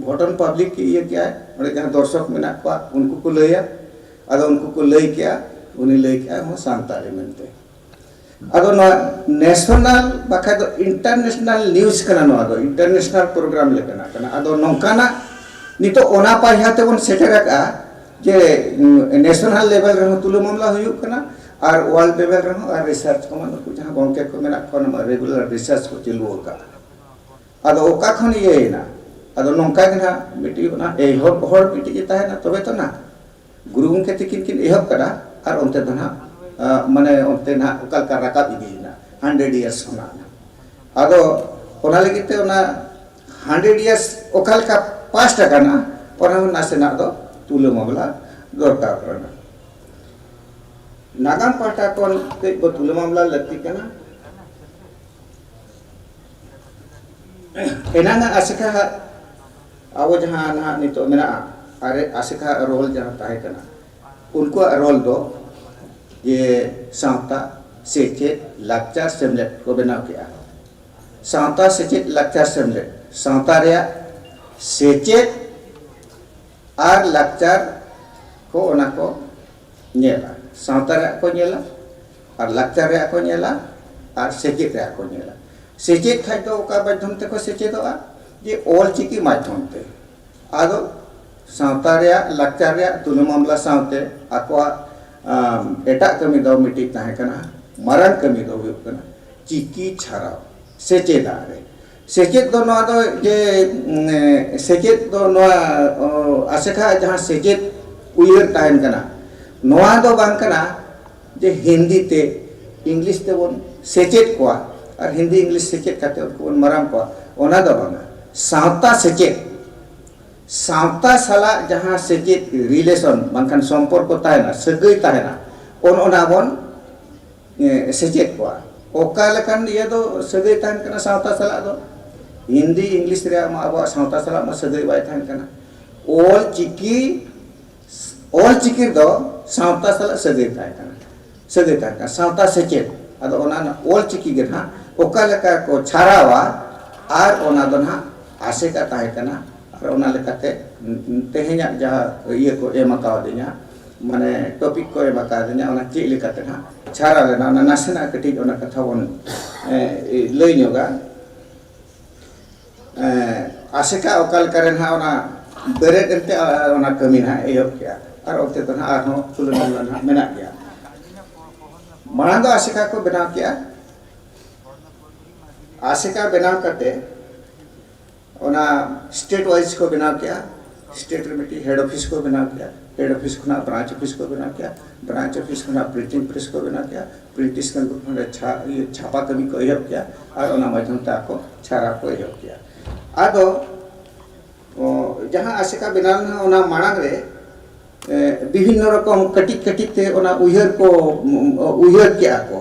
ᱜᱷᱚᱴᱚᱱ ᱯᱟᱵᱽᱞᱤᱠ ᱤᱭᱟᱹ ᱠᱮᱜᱼᱟᱭ, ᱚᱸᱰᱮ ᱡᱟᱦᱟᱸ ᱫᱚᱨᱥᱚᱠ ᱢᱮᱱᱟᱜ ᱠᱚᱣᱟ ᱩᱱᱠᱩ ᱠᱚ ᱞᱟᱹᱭᱟ, ᱟᱫᱚ ᱩᱱᱠᱩ ᱠᱚ ᱞᱟᱹᱭ ᱠᱮᱜᱼᱟ, ᱩᱱᱤ ᱞᱟᱹᱭ ᱠᱮᱜᱼᱟᱭ ᱦᱚᱸ ᱥᱟᱱᱛᱟᱲᱤ ᱢᱮᱱᱛᱮ᱾ ᱟᱫᱚ ᱱᱚᱣᱟ ᱱᱮᱥᱚᱱᱟᱞ ᱵᱟᱠᱷᱟᱡ ᱫᱚ ᱤᱱᱴᱟᱨᱱᱮᱥᱱᱟᱞ ᱱᱤᱭᱩᱡᱽ ᱠᱟᱱᱟ, ᱱᱚᱣᱟ ᱫᱚ ᱤᱱᱴᱟᱨᱱᱮᱥᱱᱟᱞ ᱯᱨᱳᱜᱨᱟᱢ ᱞᱮᱠᱟᱱᱟᱜ ᱠᱟᱱᱟ᱾ ᱟᱫᱚ ᱱᱚᱝᱠᱟᱱᱟᱜ ᱱᱤᱛᱚᱜ ᱚᱱᱟ ᱯᱟᱭᱦᱟ ᱛᱮᱵᱚᱱ ᱥᱮᱴᱮᱨ ᱟᱠᱟᱫᱼᱟ ᱡᱮ ᱱᱮᱥᱚᱱᱟᱞ ᱞᱮᱵᱮᱞ ᱨᱮᱦᱚᱸ ᱛᱩᱞᱟᱹ ᱢᱟᱢᱞᱟ ᱦᱩᱭᱩᱜ ᱠᱟᱱᱟ ᱟᱨ ᱣᱟᱨᱞᱰ ᱞᱮᱵᱮᱞ ᱨᱮᱦᱚᱸ, ᱟᱨ ᱨᱤᱥᱟᱨᱪ ᱠᱚᱢᱟ ᱱᱩᱠᱩ ᱡᱟᱦᱟᱸ ᱜᱚᱢᱠᱮ ᱠᱚ ᱢᱮᱱᱟᱜ ᱠᱚᱣᱟ, ᱚᱱᱟ ᱨᱮᱜᱩᱞᱟᱨ ᱨᱤᱥᱟᱨᱪ ᱠᱚ ᱪᱟᱹᱞᱩ ᱟᱠᱟᱫᱼᱟ᱾ ᱟᱫᱚ ᱚᱠᱟ ᱠᱷᱚᱱ ᱤᱭᱟᱹᱭᱮᱱᱟ? ᱟᱫᱚ ᱱᱚᱝᱠᱟ ᱜᱮ ᱱᱟᱦᱟᱜ ᱢᱤᱫᱴᱤᱡ ᱚᱱᱟ ᱮᱦᱚᱵ ᱦᱚᱲ ᱢᱤᱫᱴᱤᱡ ᱜᱮ ᱛᱟᱦᱮᱱᱟ, ᱛᱚᱵᱮ ᱛᱚ ᱱᱟᱦᱟᱜ ᱜᱩᱨᱩ ᱜᱚᱢᱠᱮ ᱛᱤᱠᱤᱱ ᱠᱤᱱ ᱮᱦᱚᱵ ᱠᱟᱫᱟ, ᱟᱨ ᱚᱱᱛᱮ ᱫᱚ ᱱᱟᱦᱟᱜ, ᱟ, ᱢᱟᱱᱮ ᱚᱱᱛᱮ ᱱᱟᱦᱟᱜ ᱚᱠᱟ ᱞᱮᱠᱟ ᱨᱟᱠᱟᱵ ᱤᱫᱤᱭᱮᱱᱟ ᱦᱟᱱᱰᱨᱮᱰ ᱤᱭᱟᱨᱥ ᱠᱷᱚᱱᱟᱜ ᱱᱟᱦᱟᱜ᱾ ᱟᱫᱚ ᱚᱱᱟ ᱞᱟᱹᱜᱤᱫ ᱛᱮ ᱚᱱᱟ ᱦᱟᱱᱰᱨᱮᱰ ᱤᱭᱟᱨᱥ ᱚᱠᱟ ᱞᱮᱠᱟ ᱯᱟᱥᱴ ᱟᱠᱟᱱᱟ, ᱚᱱᱟ ᱦᱚᱸ ᱱᱟᱥᱮᱱᱟᱜ ᱫᱚ ᱛᱩᱞᱟᱹ ᱢᱟᱢᱞᱟ ᱫᱚᱨᱠᱟᱨ ᱠᱟᱱᱟ᱾ ᱱᱟᱜᱟᱢ ᱯᱟᱦᱴᱟ ᱠᱷᱚᱱ ᱠᱟᱹᱡ ᱵᱚ ᱛᱩᱞᱟᱹ ᱢᱟᱢᱞᱟ ᱞᱟᱹᱠᱛᱤ ᱠᱟᱱᱟ᱾ ᱮᱱᱟᱱᱟᱜ ᱟᱥᱮᱠᱟ ᱟᱵᱚ ᱡᱟᱦᱟᱸ ᱱᱟᱦᱟᱜ ᱱᱤᱛᱚᱜ ᱢᱮᱱᱟᱜᱼᱟ, ᱟᱨᱮ ᱟᱥᱮᱠᱟ ᱨᱳᱞ ᱡᱟᱦᱟᱸ ᱛᱟᱦᱮᱸ ᱠᱟᱱᱟ, ᱩᱱᱠᱩᱣᱟᱜ ᱨᱳᱞ ᱫᱚ ᱡᱮ ᱥᱟᱶᱛᱟ, ᱥᱮᱪᱮᱫ, ᱞᱟᱠᱪᱟᱨ ᱥᱮᱢᱞᱮᱫ ᱠᱚ ᱵᱮᱱᱟᱣ ᱠᱮᱜᱼᱟ᱾ ᱥᱟᱶᱛᱟ, ᱥᱮᱪᱮᱫ, ᱞᱟᱠᱪᱟᱨ ᱥᱮᱢᱞᱮᱫ, ᱥᱟᱶᱛᱟ ᱨᱮᱭᱟᱜ ᱥᱮᱪᱮᱫ ᱟᱨ ᱞᱟᱠᱪᱟᱨ ᱠᱚ, ᱚᱱᱟ ᱠᱚ ᱧᱮᱞᱟ, ᱥᱟᱶᱛᱟ ᱨᱮᱭᱟᱜ ᱠᱚ ᱧᱮᱞᱟ, ᱟᱨ ᱞᱟᱠᱪᱟᱨ ᱨᱮᱭᱟᱜ ᱠᱚ ᱧᱮᱞᱟ, ᱟᱨ ᱥᱮᱪᱮᱫ ᱨᱮᱭᱟᱜ ᱠᱚ ᱧᱮᱞᱟ᱾ ᱥᱮᱪᱮᱫ ᱠᱷᱟᱡ ᱫᱚ ᱚᱠᱟ ᱢᱟᱫᱽᱫᱷᱚᱢ ᱛᱮᱠᱚ ᱥᱮᱪᱮᱫᱚᱜᱼᱟ? ᱡᱮ ᱚᱞ ᱪᱤᱠᱤ ᱢᱟᱫᱽᱫᱷᱚᱢ ᱛᱮ᱾ ᱟᱫᱚ ᱥᱟᱶᱛᱟ ᱨᱮᱭᱟᱜ, ᱞᱟᱠᱪᱟᱨ ᱨᱮᱭᱟᱜ ᱛᱩᱞᱟᱹ ᱢᱟᱢᱞᱟ ᱥᱟᱶᱛᱮ ᱟᱠᱚᱣᱟᱜ, ᱟᱢ, ᱮᱴᱟᱜ ᱠᱟᱹᱢᱤ ᱫᱚ ᱢᱤᱫᱴᱤᱡ ᱛᱟᱦᱮᱸ ᱠᱟᱱᱟ, ᱢᱟᱨᱟᱝ ᱠᱟᱹᱢᱤ ᱫᱚ ᱦᱩᱭᱩᱜ ᱠᱟᱱᱟ ᱪᱤᱠᱤ ᱪᱷᱟᱨᱟᱣ, ᱥᱮᱪᱮᱫᱟᱜ ᱨᱮ᱾ ᱥᱮᱪᱮᱫ ᱫᱚ ᱱᱚᱣᱟ ᱫᱚ ᱡᱮ, ᱩᱢ, ᱥᱮᱪᱮᱫ ᱫᱚ ᱱᱚᱣᱟ, ᱚ, ᱟᱥᱮᱠᱟ ᱡᱟᱦᱟᱸ ᱥᱮᱪᱮᱫ ᱩᱭᱦᱟᱹᱨ ᱛᱟᱦᱮᱱ ᱠᱟᱱᱟ, ᱱᱚᱣᱟ ᱫᱚ ᱵᱟᱝ ᱠᱟᱱᱟ ᱡᱮ ᱦᱤᱱᱫᱤ ᱛᱮ, ᱤᱝᱞᱤᱥ ᱛᱮᱵᱚᱱ ᱥᱮᱪᱮᱫ ᱠᱚᱣᱟ ᱟᱨ ᱦᱤᱱᱫᱤ ᱤᱝᱞᱤᱥ ᱥᱮᱪᱮᱫ ᱠᱟᱛᱮ ᱩᱱᱠᱩ ᱵᱚᱱ ᱢᱟᱨᱟᱝ ᱠᱚᱣᱟ, ᱚᱱᱟ ᱫᱚ ᱵᱟᱝᱟ᱾ ᱥᱟᱶᱛᱟ ᱥᱮᱪᱮᱫ, ᱥᱟᱶᱛᱟ ᱥᱟᱞᱟᱜ ᱡᱟᱦᱟᱸ ᱥᱮᱪᱮᱫ relation ᱵᱟᱝᱠᱷᱟᱱ ᱥᱚᱢᱯᱚᱨᱠᱚ ᱛᱟᱦᱮᱱᱟ, ᱥᱟᱹᱜᱟᱹᱭ ᱛᱟᱦᱮᱱᱟ, ᱚᱱ ᱚᱱᱟ ᱵᱚᱱ ᱮ, ᱥᱮᱪᱮᱫ ᱠᱚᱣᱟ᱾ ᱚᱠᱟ ᱞᱮᱠᱟᱱ ᱤᱭᱟᱹ ᱫᱚ ᱥᱟᱹᱜᱟᱹᱭ ᱛᱟᱦᱮᱱ ᱠᱟᱱᱟ ᱥᱟᱶᱛᱟ ᱥᱟᱞᱟᱜ ᱫᱚ? ᱦᱤᱱᱫᱤ, ᱤᱝᱞᱤᱥ ᱨᱮᱭᱟᱜ ᱢᱟ ᱟᱵᱚᱣᱟᱜ ᱥᱟᱶᱛᱟ ᱥᱟᱞᱟᱜ ᱢᱟ ᱥᱟᱹᱜᱟᱹᱭ ᱵᱟᱭ ᱛᱟᱦᱮᱱ ᱠᱟᱱᱟ᱾ ᱚᱞ ᱪᱤᱠᱤ, ᱚᱞ ᱪᱤᱠᱤ ᱫᱚ ᱥᱟᱶᱛᱟ ᱥᱟᱞᱟᱜ ᱥᱟᱹᱜᱟᱹᱭ ᱛᱟᱦᱮᱸ ᱠᱟᱱᱟ, ᱥᱟᱹᱜᱟᱹᱭ ᱛᱟᱦᱮᱸ ᱠᱟᱱᱟ, ᱥᱟᱶᱛᱟ ᱥᱮᱪᱮᱫ᱾ ᱟᱫᱚ ᱚᱱᱟ ᱨᱮᱱᱟᱜ ᱚᱞ ᱪᱤᱠᱤ ᱜᱮ ᱱᱟᱦᱟᱜ ᱚᱠᱟ ᱞᱮᱠᱟ ᱠᱚ ᱪᱷᱟᱨᱟᱣᱟ, ᱟᱨ ᱚᱱᱟ ᱫᱚ ᱱᱟᱦᱟᱜ ᱟᱥᱮᱠᱟ ᱛᱟᱦᱮᱸ ᱠᱟᱱᱟ᱾ ᱟᱨ ᱚᱱᱟ ᱞᱮᱠᱟᱛᱮ ᱛᱮᱦᱮᱧᱟᱜ ᱡᱟᱦᱟᱸ ᱤᱭᱟᱹ ᱠᱚ ᱮᱢ ᱟᱠᱟᱣᱫᱤᱧᱟ, ᱢᱟᱱᱮ topic ᱠᱚ ᱮᱢ ᱟᱠᱟᱣᱫᱤᱧᱟ, ᱚᱱᱟ ᱪᱮᱫ ᱞᱮᱠᱟᱛᱮ ᱱᱟᱦᱟᱜ ᱪᱷᱟᱨᱟᱣ ᱞᱮᱱᱟ, ᱚᱱᱟ ᱱᱟᱥᱮᱱᱟᱜ ᱠᱟᱹᱴᱤᱡ ᱚᱱᱟ ᱠᱟᱛᱷᱟ ᱵᱚᱱ, ᱮ, ᱞᱟᱹᱭ ᱧᱚᱜᱟ᱾ ᱮ, ᱟᱥᱮᱠᱟ ᱚᱠᱟ ᱞᱮᱠᱟ ᱨᱮ ᱱᱟᱦᱟᱜ ᱚᱱᱟ ᱵᱮᱨᱮᱫ ᱮᱱᱛᱮ, ᱟ, ᱚᱱᱟ ᱠᱟᱹᱢᱤ ᱱᱟᱦᱟᱜ ᱮᱦᱚᱵ ᱠᱮᱜᱼᱟ᱾ ᱟᱨ ᱚᱱᱛᱮ ᱫᱚ ᱱᱟᱦᱟᱜ ᱟᱨᱦᱚᱸ ᱛᱩᱞᱟᱹ ᱢᱟᱢᱞᱟ ᱱᱟᱦᱟᱜ ᱢᱮᱱᱟᱜ ᱜᱮᱭᱟ᱾ ᱢᱟᱲᱟᱝ ᱫᱚ ᱟᱥᱮᱠᱟ ᱠᱚ ᱵᱮᱱᱟᱣ ᱠᱮᱜᱼᱟ᱾ ᱟᱥᱮᱠᱟ ᱵᱮᱱᱟᱣ ᱠᱟᱛᱮ ᱚᱱᱟ state wise ᱠᱚ ᱵᱮᱱᱟᱣ ᱠᱮᱜᱼᱟ᱾ State ᱨᱮ ᱢᱤᱫᱴᱤᱡ head office ᱠᱚ ᱵᱮᱱᱟᱣ ᱠᱮᱜᱼᱟ᱾ Head office ᱠᱷᱚᱱᱟᱜ branch office ᱠᱚ ᱵᱮᱱᱟᱣ ᱠᱮᱜᱼᱟ᱾ Branch office ᱠᱷᱚᱱᱟᱜ printing press ᱠᱚ ᱵᱮᱱᱟᱣ ᱠᱮᱜᱼᱟ᱾ Printing press ᱠᱷᱚᱱᱟᱜ ᱪᱷᱟ-, ᱤᱭᱟᱹ, ᱪᱷᱟᱯᱟ ᱠᱟᱹᱢᱤ ᱠᱚ ᱮᱦᱚᱵ ᱠᱮᱜᱼᱟ᱾ ᱟᱨ ᱚᱱᱟ ᱢᱟᱫᱽᱫᱷᱚᱢ ᱛᱮ ᱟᱠᱚ ᱪᱷᱟᱨᱟ ᱠᱚ ᱮᱦᱚᱵ ᱠᱮᱜᱼᱟ᱾ ᱟᱫᱚ, ᱚ, ᱡᱟᱦᱟᱸ ᱟᱥᱮᱠᱟ ᱵᱮᱱᱟᱣ ᱞᱮᱱᱟ, ᱚᱱᱟ ᱢᱟᱲᱟᱝ ᱨᱮ, ᱮ, ᱵᱤᱵᱷᱤᱱᱱᱚ ᱨᱚᱠᱚᱢ ᱠᱟᱹᱴᱤᱡ ᱠᱟᱹᱴᱤᱡ ᱛᱮ ᱚᱱᱟ ᱩᱭᱦᱟᱹᱨ ᱠᱚ, ᱩ, ᱩᱭᱦᱟᱹᱨ ᱠᱮᱜᱼᱟ ᱠᱚ᱾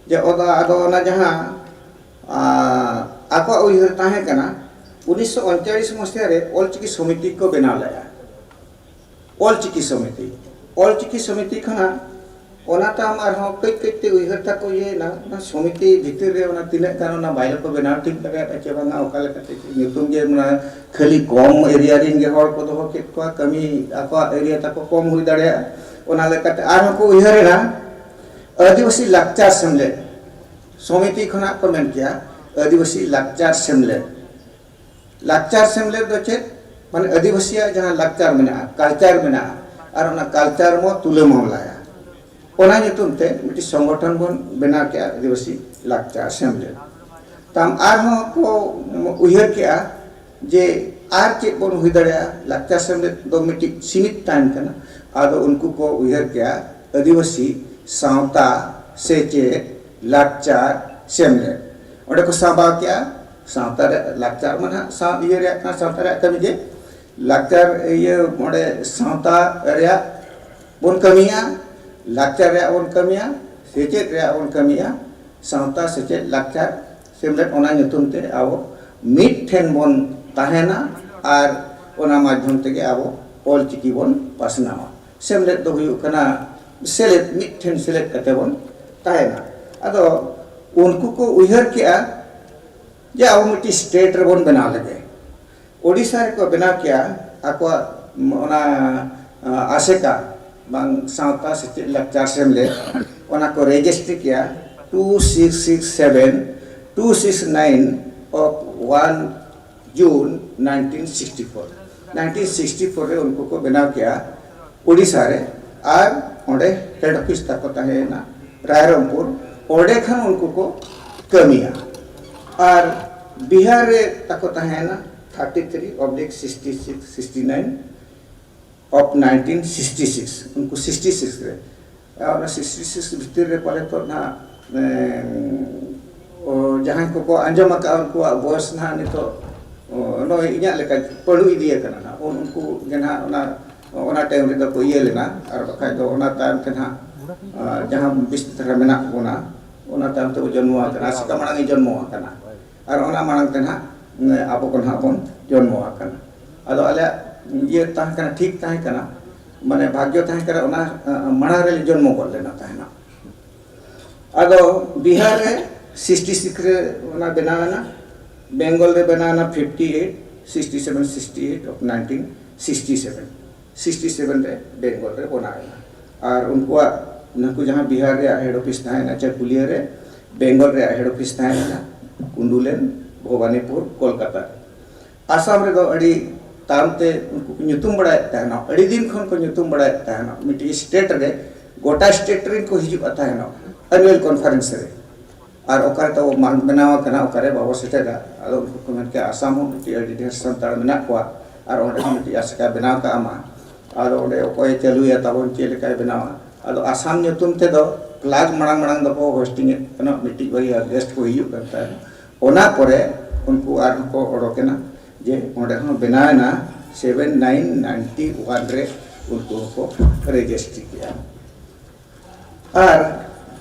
ᱡᱮ ᱚᱱᱟ, ᱟᱫᱚ ᱚᱱᱟ ᱡᱟᱦᱟᱸ, ᱟ, ᱟᱠᱚᱣᱟᱜ ᱩᱭᱦᱟᱹᱨ ᱛᱟᱦᱮᱸ ᱠᱟᱱᱟ, ᱩᱱᱤᱥᱥᱚ ᱩᱱᱪᱟᱞᱤᱥ ᱢᱚᱥᱤᱦᱟ ᱨᱮ ᱚᱞᱪᱤᱠᱤ ᱥᱚᱢᱤᱛᱤ ᱠᱚ ᱵᱮᱱᱟᱣ ᱞᱮᱫᱼᱟ᱾ ᱚᱞᱪᱤᱠᱤ ᱥᱚᱢᱤᱛᱤ, ᱚᱞᱪᱤᱠᱤ ᱥᱚᱢᱤᱛᱤ ᱠᱷᱚᱱᱟᱜ ᱚᱱᱟ ᱛᱟᱭᱚᱢ ᱟᱨᱦᱚᱸ ᱠᱟᱹᱡ ᱠᱟᱹᱡ ᱛᱮ ᱩᱭᱦᱟᱹᱨ ᱛᱟᱠᱚ ᱤᱭᱟᱹᱭᱮᱱᱟ, ᱚᱱᱟ ᱥᱚᱢᱤᱛᱤ ᱵᱷᱤᱛᱤᱨ ᱨᱮ ᱚᱱᱟ ᱛᱤᱱᱟᱹᱜ ᱜᱟᱱ ᱚᱱᱟ ᱵᱟᱭᱞᱟ ᱠᱚ ᱵᱮᱱᱟᱣ ᱴᱷᱤᱠ ᱫᱟᱲᱮᱭᱟᱫᱟ ᱪᱮ ᱵᱟᱝᱟ, ᱚᱠᱟ ᱞᱮᱠᱟᱛᱮ ᱧᱩᱛᱩᱢ ᱜᱮ ᱚᱱᱟ ᱠᱷᱟᱹᱞᱤ ᱠᱚᱢ area ᱨᱮᱱ ᱜᱮ ᱦᱚᱲ ᱠᱚ ᱫᱚᱦᱚ ᱠᱮᱫ ᱠᱚᱣᱟ, ᱠᱟᱹᱢᱤ ᱟᱠᱚᱣᱟᱜ area ᱛᱟᱠᱚ ᱠᱚᱢ ᱦᱩᱭ ᱫᱟᱲᱮᱭᱟᱜᱼᱟ᱾ ᱚᱱᱟ ᱞᱮᱠᱟᱛᱮ ᱟᱨᱦᱚᱸ ᱠᱚ ᱩᱭᱦᱟᱹᱨᱮᱱᱟ ᱟᱹᱫᱤᱵᱟᱹᱥᱤ ᱞᱟᱠᱪᱟᱨ ᱥᱮᱢᱞᱮᱫ, ᱥᱚᱢᱤᱛᱤ ᱠᱷᱚᱱᱟᱜ ᱠᱚ ᱢᱮᱱ ᱠᱮᱜᱼᱟ ᱟᱹᱫᱤᱵᱟᱹᱥᱤ ᱞᱟᱠᱪᱟᱨ ᱥᱮᱢᱞᱮᱫ᱾ ᱞᱟᱠᱪᱟᱨ ᱥᱮᱢᱞᱮᱫ ᱫᱚ ᱪᱮᱫ? ᱢᱟᱱᱮ ᱟᱹᱫᱤᱵᱟᱹᱥᱤᱭᱟᱜ ᱡᱟᱦᱟᱸ ᱞᱟᱠᱪᱟᱨ ᱢᱮᱱᱟᱜᱼᱟ, culture ᱢᱮᱱᱟᱜᱼᱟ, ᱟᱨ ᱚᱱᱟ culture ᱵᱚ ᱛᱩᱞᱟᱹ ᱢᱟᱢᱞᱟᱭᱟ᱾ ᱚᱱᱟ ᱧᱩᱛᱩᱢ ᱛᱮ ᱢᱤᱫᱴᱤᱡ ᱥᱚᱝᱜᱚᱴᱷᱚᱱ ᱵᱚᱱ ᱵᱮᱱᱟᱣ ᱠᱮᱜᱼᱟ, ᱟᱹᱫᱤᱵᱟᱹᱥᱤ ᱞᱟᱠᱪᱟᱨ ᱥᱮᱢᱞᱮᱫ᱾ ᱛᱟᱢ ᱟᱨᱦᱚᱸ ᱠᱚ ᱩᱭᱦᱟᱹᱨ ᱠᱮᱜᱼᱟ ᱡᱮ ᱟᱨ ᱪᱮᱫ ᱵᱚᱱ ᱦᱩᱭ ᱫᱟᱲᱮᱭᱟᱜᱼᱟ, ᱞᱟᱠᱪᱟᱨ ᱥᱮᱢᱞᱮᱫ ᱫᱚ ᱢᱤᱫᱴᱤᱡ ᱥᱤᱢᱤᱛ ᱛᱟᱦᱮᱱ ᱠᱟᱱᱟ᱾ ᱟᱫᱚ ᱩᱱᱠᱩ ᱠᱚ ᱩᱭᱦᱟᱹᱨ ᱠᱮᱜᱼᱟ ᱟᱹᱫᱤᱵᱟᱹᱥᱤ ᱥᱟᱶᱛᱟ ᱥᱮᱪᱮᱫ ᱞᱟᱠᱪᱟᱨ ᱥᱮᱢᱞᱮᱫ᱾ ᱚᱸᱰᱮ ᱠᱚ ᱥᱟᱵᱟᱣ ᱠᱮᱜᱼᱟ ᱥᱟᱶᱛᱟ ᱨᱮ, ᱞᱟᱠᱪᱟᱨ ᱢᱟ ᱱᱟᱦᱟᱜ ᱥᱟᱶ ᱤᱭᱟᱹ ᱨᱮᱭᱟᱜ ᱠᱟᱱᱟ, ᱥᱟᱶᱛᱟ ᱨᱮᱭᱟᱜ ᱠᱟᱹᱢᱤ ᱜᱮ᱾ ᱞᱟᱠᱪᱟᱨ ᱤᱭᱟᱹ ᱚᱸᱰᱮ ᱥᱟᱶᱛᱟ ᱨᱮᱭᱟᱜ ᱵᱚᱱ ᱠᱟᱹᱢᱤᱭᱟ, ᱞᱟᱠᱪᱟᱨ ᱨᱮᱭᱟᱜ ᱵᱚᱱ ᱠᱟᱹᱢᱤᱭᱟ, ᱥᱮᱪᱮᱫ ᱨᱮᱭᱟᱜ ᱵᱚᱱ ᱠᱟᱹᱢᱤᱭᱟ, ᱥᱟᱶᱛᱟ ᱥᱮᱪᱮᱫ ᱞᱟᱠᱪᱟᱨ ᱥᱮᱢᱞᱮᱫ, ᱚᱱᱟ ᱧᱩᱛᱩᱢ ᱛᱮ ᱟᱵᱚ ᱢᱤᱫ ᱴᱷᱮᱱ ᱵᱚᱱ ᱛᱟᱦᱮᱱᱟ ᱟᱨ ᱚᱱᱟ ᱢᱟᱫᱽᱫᱷᱚᱢ ᱛᱮᱜᱮ ᱟᱵᱚ ᱚᱞ ᱪᱤᱠᱤ ᱵᱚᱱ ᱯᱟᱥᱱᱟᱣᱟ᱾ ᱥᱮᱢᱞᱮᱫ ᱫᱚ ᱦᱩᱭᱩᱜ ᱠᱟᱱᱟ ᱥᱮᱞᱮᱫ, ᱢᱤᱫ ᱴᱷᱮᱱ ᱥᱮᱞᱮᱫ ᱠᱟᱛᱮ ᱵᱚᱱ ᱛᱟᱦᱮᱱᱟ᱾ ᱟᱫᱚ ᱩᱱᱠᱩ ᱠᱚ ᱩᱭᱦᱟᱹᱨ ᱠᱮᱜᱼᱟ ᱡᱮ ᱟᱵᱚ ᱢᱤᱫᱴᱤᱡ ᱥᱴᱮᱴ ᱨᱮᱵᱚᱱ ᱵᱮᱱᱟᱣ ᱞᱮᱜᱮ᱾ ᱳᱰᱤᱥᱟ ᱨᱮᱠᱚ ᱵᱮᱱᱟᱣ ᱠᱮᱜᱼᱟ ᱟᱠᱚᱣᱟᱜ ᱚᱱᱟ, ᱟ, ᱟᱥᱮᱠᱟ ᱵᱟᱝ ᱥᱟᱶᱛᱟ ᱥᱮᱪᱮᱫ ᱞᱟᱠᱪᱟᱨ ᱥᱮᱢᱞᱮᱫ, ᱚᱱᱟ ᱠᱚ ᱨᱮᱡᱤᱥᱴᱨᱤ ᱠᱮᱜᱼᱟ two six six seven, two six nine of one June nineteen sixty four᱾ Nineteen sixty four ᱨᱮ ᱩᱱᱠᱩ ᱠᱚ ᱵᱮᱱᱟᱣ ᱠᱮᱜᱼᱟ ᱳᱰᱤᱥᱟ ᱨᱮ, ᱟᱨ ᱚᱸᱰᱮ ᱦᱮᱰ ᱚᱯᱷᱤᱥ ᱛᱟᱠᱚ ᱛᱟᱦᱮᱸᱭᱮᱱᱟ ᱨᱟᱭᱨᱚᱝᱯᱩᱨ᱾ ᱚᱸᱰᱮ ᱠᱷᱚᱱ ᱩᱱᱠᱩ ᱠᱚ ᱠᱟᱹᱢᱤᱭᱟ᱾ ᱟᱨ ᱵᱤᱦᱟᱨ ᱨᱮ ᱛᱟᱠᱚ ᱛᱟᱦᱮᱸᱭᱮᱱᱟ thirty three oblique sixty six, sixty nine of nineteen sixty six, ᱩᱱᱠᱩ ᱥᱤᱠᱥᱴᱤ ᱥᱤᱠᱥ ᱨᱮ᱾ ᱟᱨ ᱚᱱᱟ ᱥᱤᱠᱥᱴᱤ ᱥᱤᱠᱥ ᱵᱷᱤᱛᱤᱨ ᱨᱮ ᱯᱟᱞᱮ ᱛᱚ ᱱᱟᱦᱟᱜ, ᱮᱸ, ᱚ, ᱡᱟᱦᱟᱸᱭ ᱠᱚᱠᱚ ᱟᱸᱡᱚᱢ ᱟᱠᱟᱫᱼᱟ, ᱩᱱᱠᱩᱣᱟᱜ ᱵᱚᱭᱚᱥ ᱱᱟᱦᱟᱜ ᱱᱤᱛᱚᱜ, ᱚ, ᱱᱚᱜᱼᱚᱭ ᱤᱧᱟᱹᱜ ᱞᱮᱠᱟ ᱯᱟᱹᱰᱩ ᱤᱫᱤ ᱟᱠᱟᱱᱟ ᱱᱟᱦᱟᱜ᱾ ᱩᱱ-, ᱩᱱᱠᱩ ᱜᱮ ᱱᱟᱦᱟᱜ ᱚᱱᱟ, ᱚᱱᱟ ᱴᱟᱭᱤᱢ ᱨᱮᱫᱚ ᱠᱚ ᱤᱭᱟᱹ ᱞᱮᱱᱟ, ᱟᱨ ᱵᱟᱠᱷᱟᱡ ᱫᱚ ᱚᱱᱟ ᱛᱟᱭᱚᱢ ᱛᱮ ᱱᱟᱦᱟᱜ, ᱟ, ᱡᱟᱦᱟᱸ ᱵᱤᱥᱛᱤ ᱫᱷᱟᱨᱟ ᱢᱮᱱᱟᱜ ᱵᱚᱱᱟ, ᱚᱱᱟ ᱛᱟᱭᱚᱢ ᱛᱮᱵᱚ ᱡᱚᱱᱢᱚ ᱟᱠᱟᱱᱟ, ᱟᱥᱮᱠᱟ ᱢᱟᱲᱟᱝ ᱮ ᱡᱚᱱᱢᱚ ᱟᱠᱟᱱᱟ᱾ ᱟᱨ ᱚᱱᱟ ᱢᱟᱲᱟᱝ ᱛᱮ ᱱᱟᱦᱟᱜ, ᱮ, ᱟᱵᱚ ᱠᱚ ᱱᱟᱦᱟᱜ ᱵᱚᱱ ᱡᱚᱱᱢᱚ ᱟᱠᱟᱱᱟ᱾ ᱟᱫᱚ ᱟᱞᱮᱭᱟᱜ ᱤᱭᱟᱹ ᱛᱟᱦᱮᱸ ᱠᱟᱱᱟ, ᱴᱷᱤᱠ ᱛᱟᱦᱮᱸ ᱠᱟᱱᱟ, ᱢᱟᱱᱮ ᱵᱷᱟᱜᱽᱭᱚ ᱛᱟᱦᱮᱸ ᱠᱟᱱᱟ, ᱚᱱᱟ, ᱮ, ᱢᱟᱲᱟᱝ ᱨᱮᱞᱮ ᱡᱚᱱᱢᱚ ᱜᱚᱫ ᱞᱮᱱᱟ ᱛᱟᱦᱮᱱᱟ᱾ ᱟᱫᱚ ᱵᱤᱦᱟᱨ ᱨᱮ ᱥᱤᱠᱥᱴᱤ ᱥᱤᱠᱥ ᱨᱮ ᱚᱱᱟ ᱵᱮᱱᱟᱣ ᱮᱱᱟ, ᱵᱮᱝᱜᱚᱞ ᱨᱮ ᱵᱮᱱᱟᱣ ᱮᱱᱟ fifty eight, sixty seven, sixty eight of nineteen sixty seven, sixty seven ᱨᱮ ᱵᱮᱝᱜᱚᱞ ᱨᱮ ᱵᱮᱱᱟᱣ ᱮᱱᱟ᱾ ᱟᱨ ᱩᱱᱠᱩᱣᱟᱜ ᱱᱩᱠᱩ ᱡᱟᱦᱟᱸ ᱵᱤᱦᱟᱨ ᱨᱮᱭᱟᱜ ᱦᱮᱰ ᱚᱯᱷᱤᱥ ᱛᱟᱦᱮᱸ ᱮᱱᱟ ᱪᱟᱹᱠᱩᱞᱤᱭᱟᱹ ᱨᱮ, ᱵᱮᱝᱜᱚᱞ ᱨᱮᱭᱟᱜ ᱦᱮᱰ ᱚᱯᱷᱤᱥ ᱛᱟᱦᱮᱸ ᱮᱱᱟ ᱠᱩᱸᱰᱩᱞᱮᱱ, ᱵᱷᱚᱵᱟᱱᱤᱯᱩᱨ, ᱠᱳᱞᱠᱟᱛᱟ᱾ ᱟᱥᱟᱢ ᱨᱮᱫᱚ ᱟᱹᱰᱤ ᱛᱟᱭᱚᱢ ᱛᱮ ᱩᱱᱠᱩ ᱠᱚ ᱧᱩᱛᱩᱢ ᱵᱟᱲᱟᱭᱮᱫ ᱛᱟᱦᱮᱱᱟ, ᱟᱹᱰᱤ ᱫᱤᱱ ᱠᱷᱚᱱ ᱠᱚ ᱧᱩᱛᱩᱢ ᱵᱟᱲᱟᱭᱮᱫ ᱛᱟᱦᱮᱱᱟ᱾ ᱢᱤᱫᱴᱤᱡ ᱥᱴᱮᱴ ᱨᱮ ᱜᱚᱴᱟ ᱥᱴᱮᱴ ᱨᱮᱱ ᱠᱚ ᱦᱤᱡᱩᱜᱼᱟ ᱛᱟᱦᱮᱱᱟ ᱮᱱᱩᱣᱮᱞ ᱠᱚᱱᱯᱷᱟᱨᱮᱱᱥ ᱨᱮ᱾ ᱟᱨ ᱚᱠᱟᱨᱮ ᱛᱟᱵᱚ ᱵᱟᱝ ᱵᱮᱱᱟᱣ ᱟᱠᱟᱱᱟ, ᱚᱠᱟᱨᱮ ᱵᱟᱵᱚ ᱥᱮᱴᱮᱨᱟ᱾ ᱟᱫᱚ ᱩᱱᱠᱩ ᱠᱚ ᱢᱮᱱ ᱠᱮᱜᱼᱟ, ᱟᱥᱟᱢ ᱦᱚᱸ ᱢᱤᱫᱴᱤᱡ ᱟᱹᱰᱤ ᱰᱷᱮᱨ ᱥᱟᱱᱛᱟᱲ ᱢᱮᱱᱟᱜ ᱠᱚᱣᱟ, ᱟᱨ ᱚᱸᱰᱮ ᱦᱚᱸ ᱢᱤᱫᱴᱤᱡ ᱟᱥᱮᱠᱟ ᱵᱮᱱᱟᱣ ᱠᱟᱜ ᱢᱟ᱾ ᱟᱫᱚ ᱚᱸᱰᱮ ᱚᱠᱚᱭᱮ ᱪᱟᱹᱞᱩᱭᱟ ᱛᱟᱵᱚᱱ, ᱪᱮᱫ ᱞᱮᱠᱟᱭ ᱵᱮᱱᱟᱣᱟ? ᱟᱫᱚ ᱟᱥᱟᱢ ᱧᱩᱛᱩᱢ ᱛᱮᱫᱚ ᱯᱞᱟᱜᱽ ᱢᱟᱲᱟᱝ ᱢᱟᱲᱟᱝ ᱫᱚᱠᱚ ᱦᱳᱥᱴᱤᱝ ᱮᱫ ᱛᱟᱦᱮᱱᱟ, ᱢᱤᱫᱴᱤᱡ ᱵᱟᱨᱭᱟ ᱜᱮᱥᱴ ᱠᱚ ᱦᱤᱡᱩᱜ ᱠᱟᱱ ᱛᱟᱦᱮᱱᱟ᱾ ᱚᱱᱟ ᱯᱚᱨᱮ ᱩᱱᱠᱩ ᱟᱨᱦᱚᱸ ᱠᱚ ᱚᱰᱚᱠᱮᱱᱟ ᱡᱮ ᱚᱸᱰᱮ ᱦᱚᱸ ᱵᱮᱱᱟᱣᱮᱱᱟ, ᱥᱮᱵᱷᱮᱱ ᱱᱟᱭᱤᱱ ᱱᱟᱭᱤᱱᱴᱤ ᱳᱣᱟᱱ ᱨᱮ ᱩᱱᱠᱩ ᱦᱚᱸᱠᱚ ᱨᱮᱡᱤᱥᱴᱨᱤ ᱠᱮᱜᱼᱟ᱾ ᱟᱨ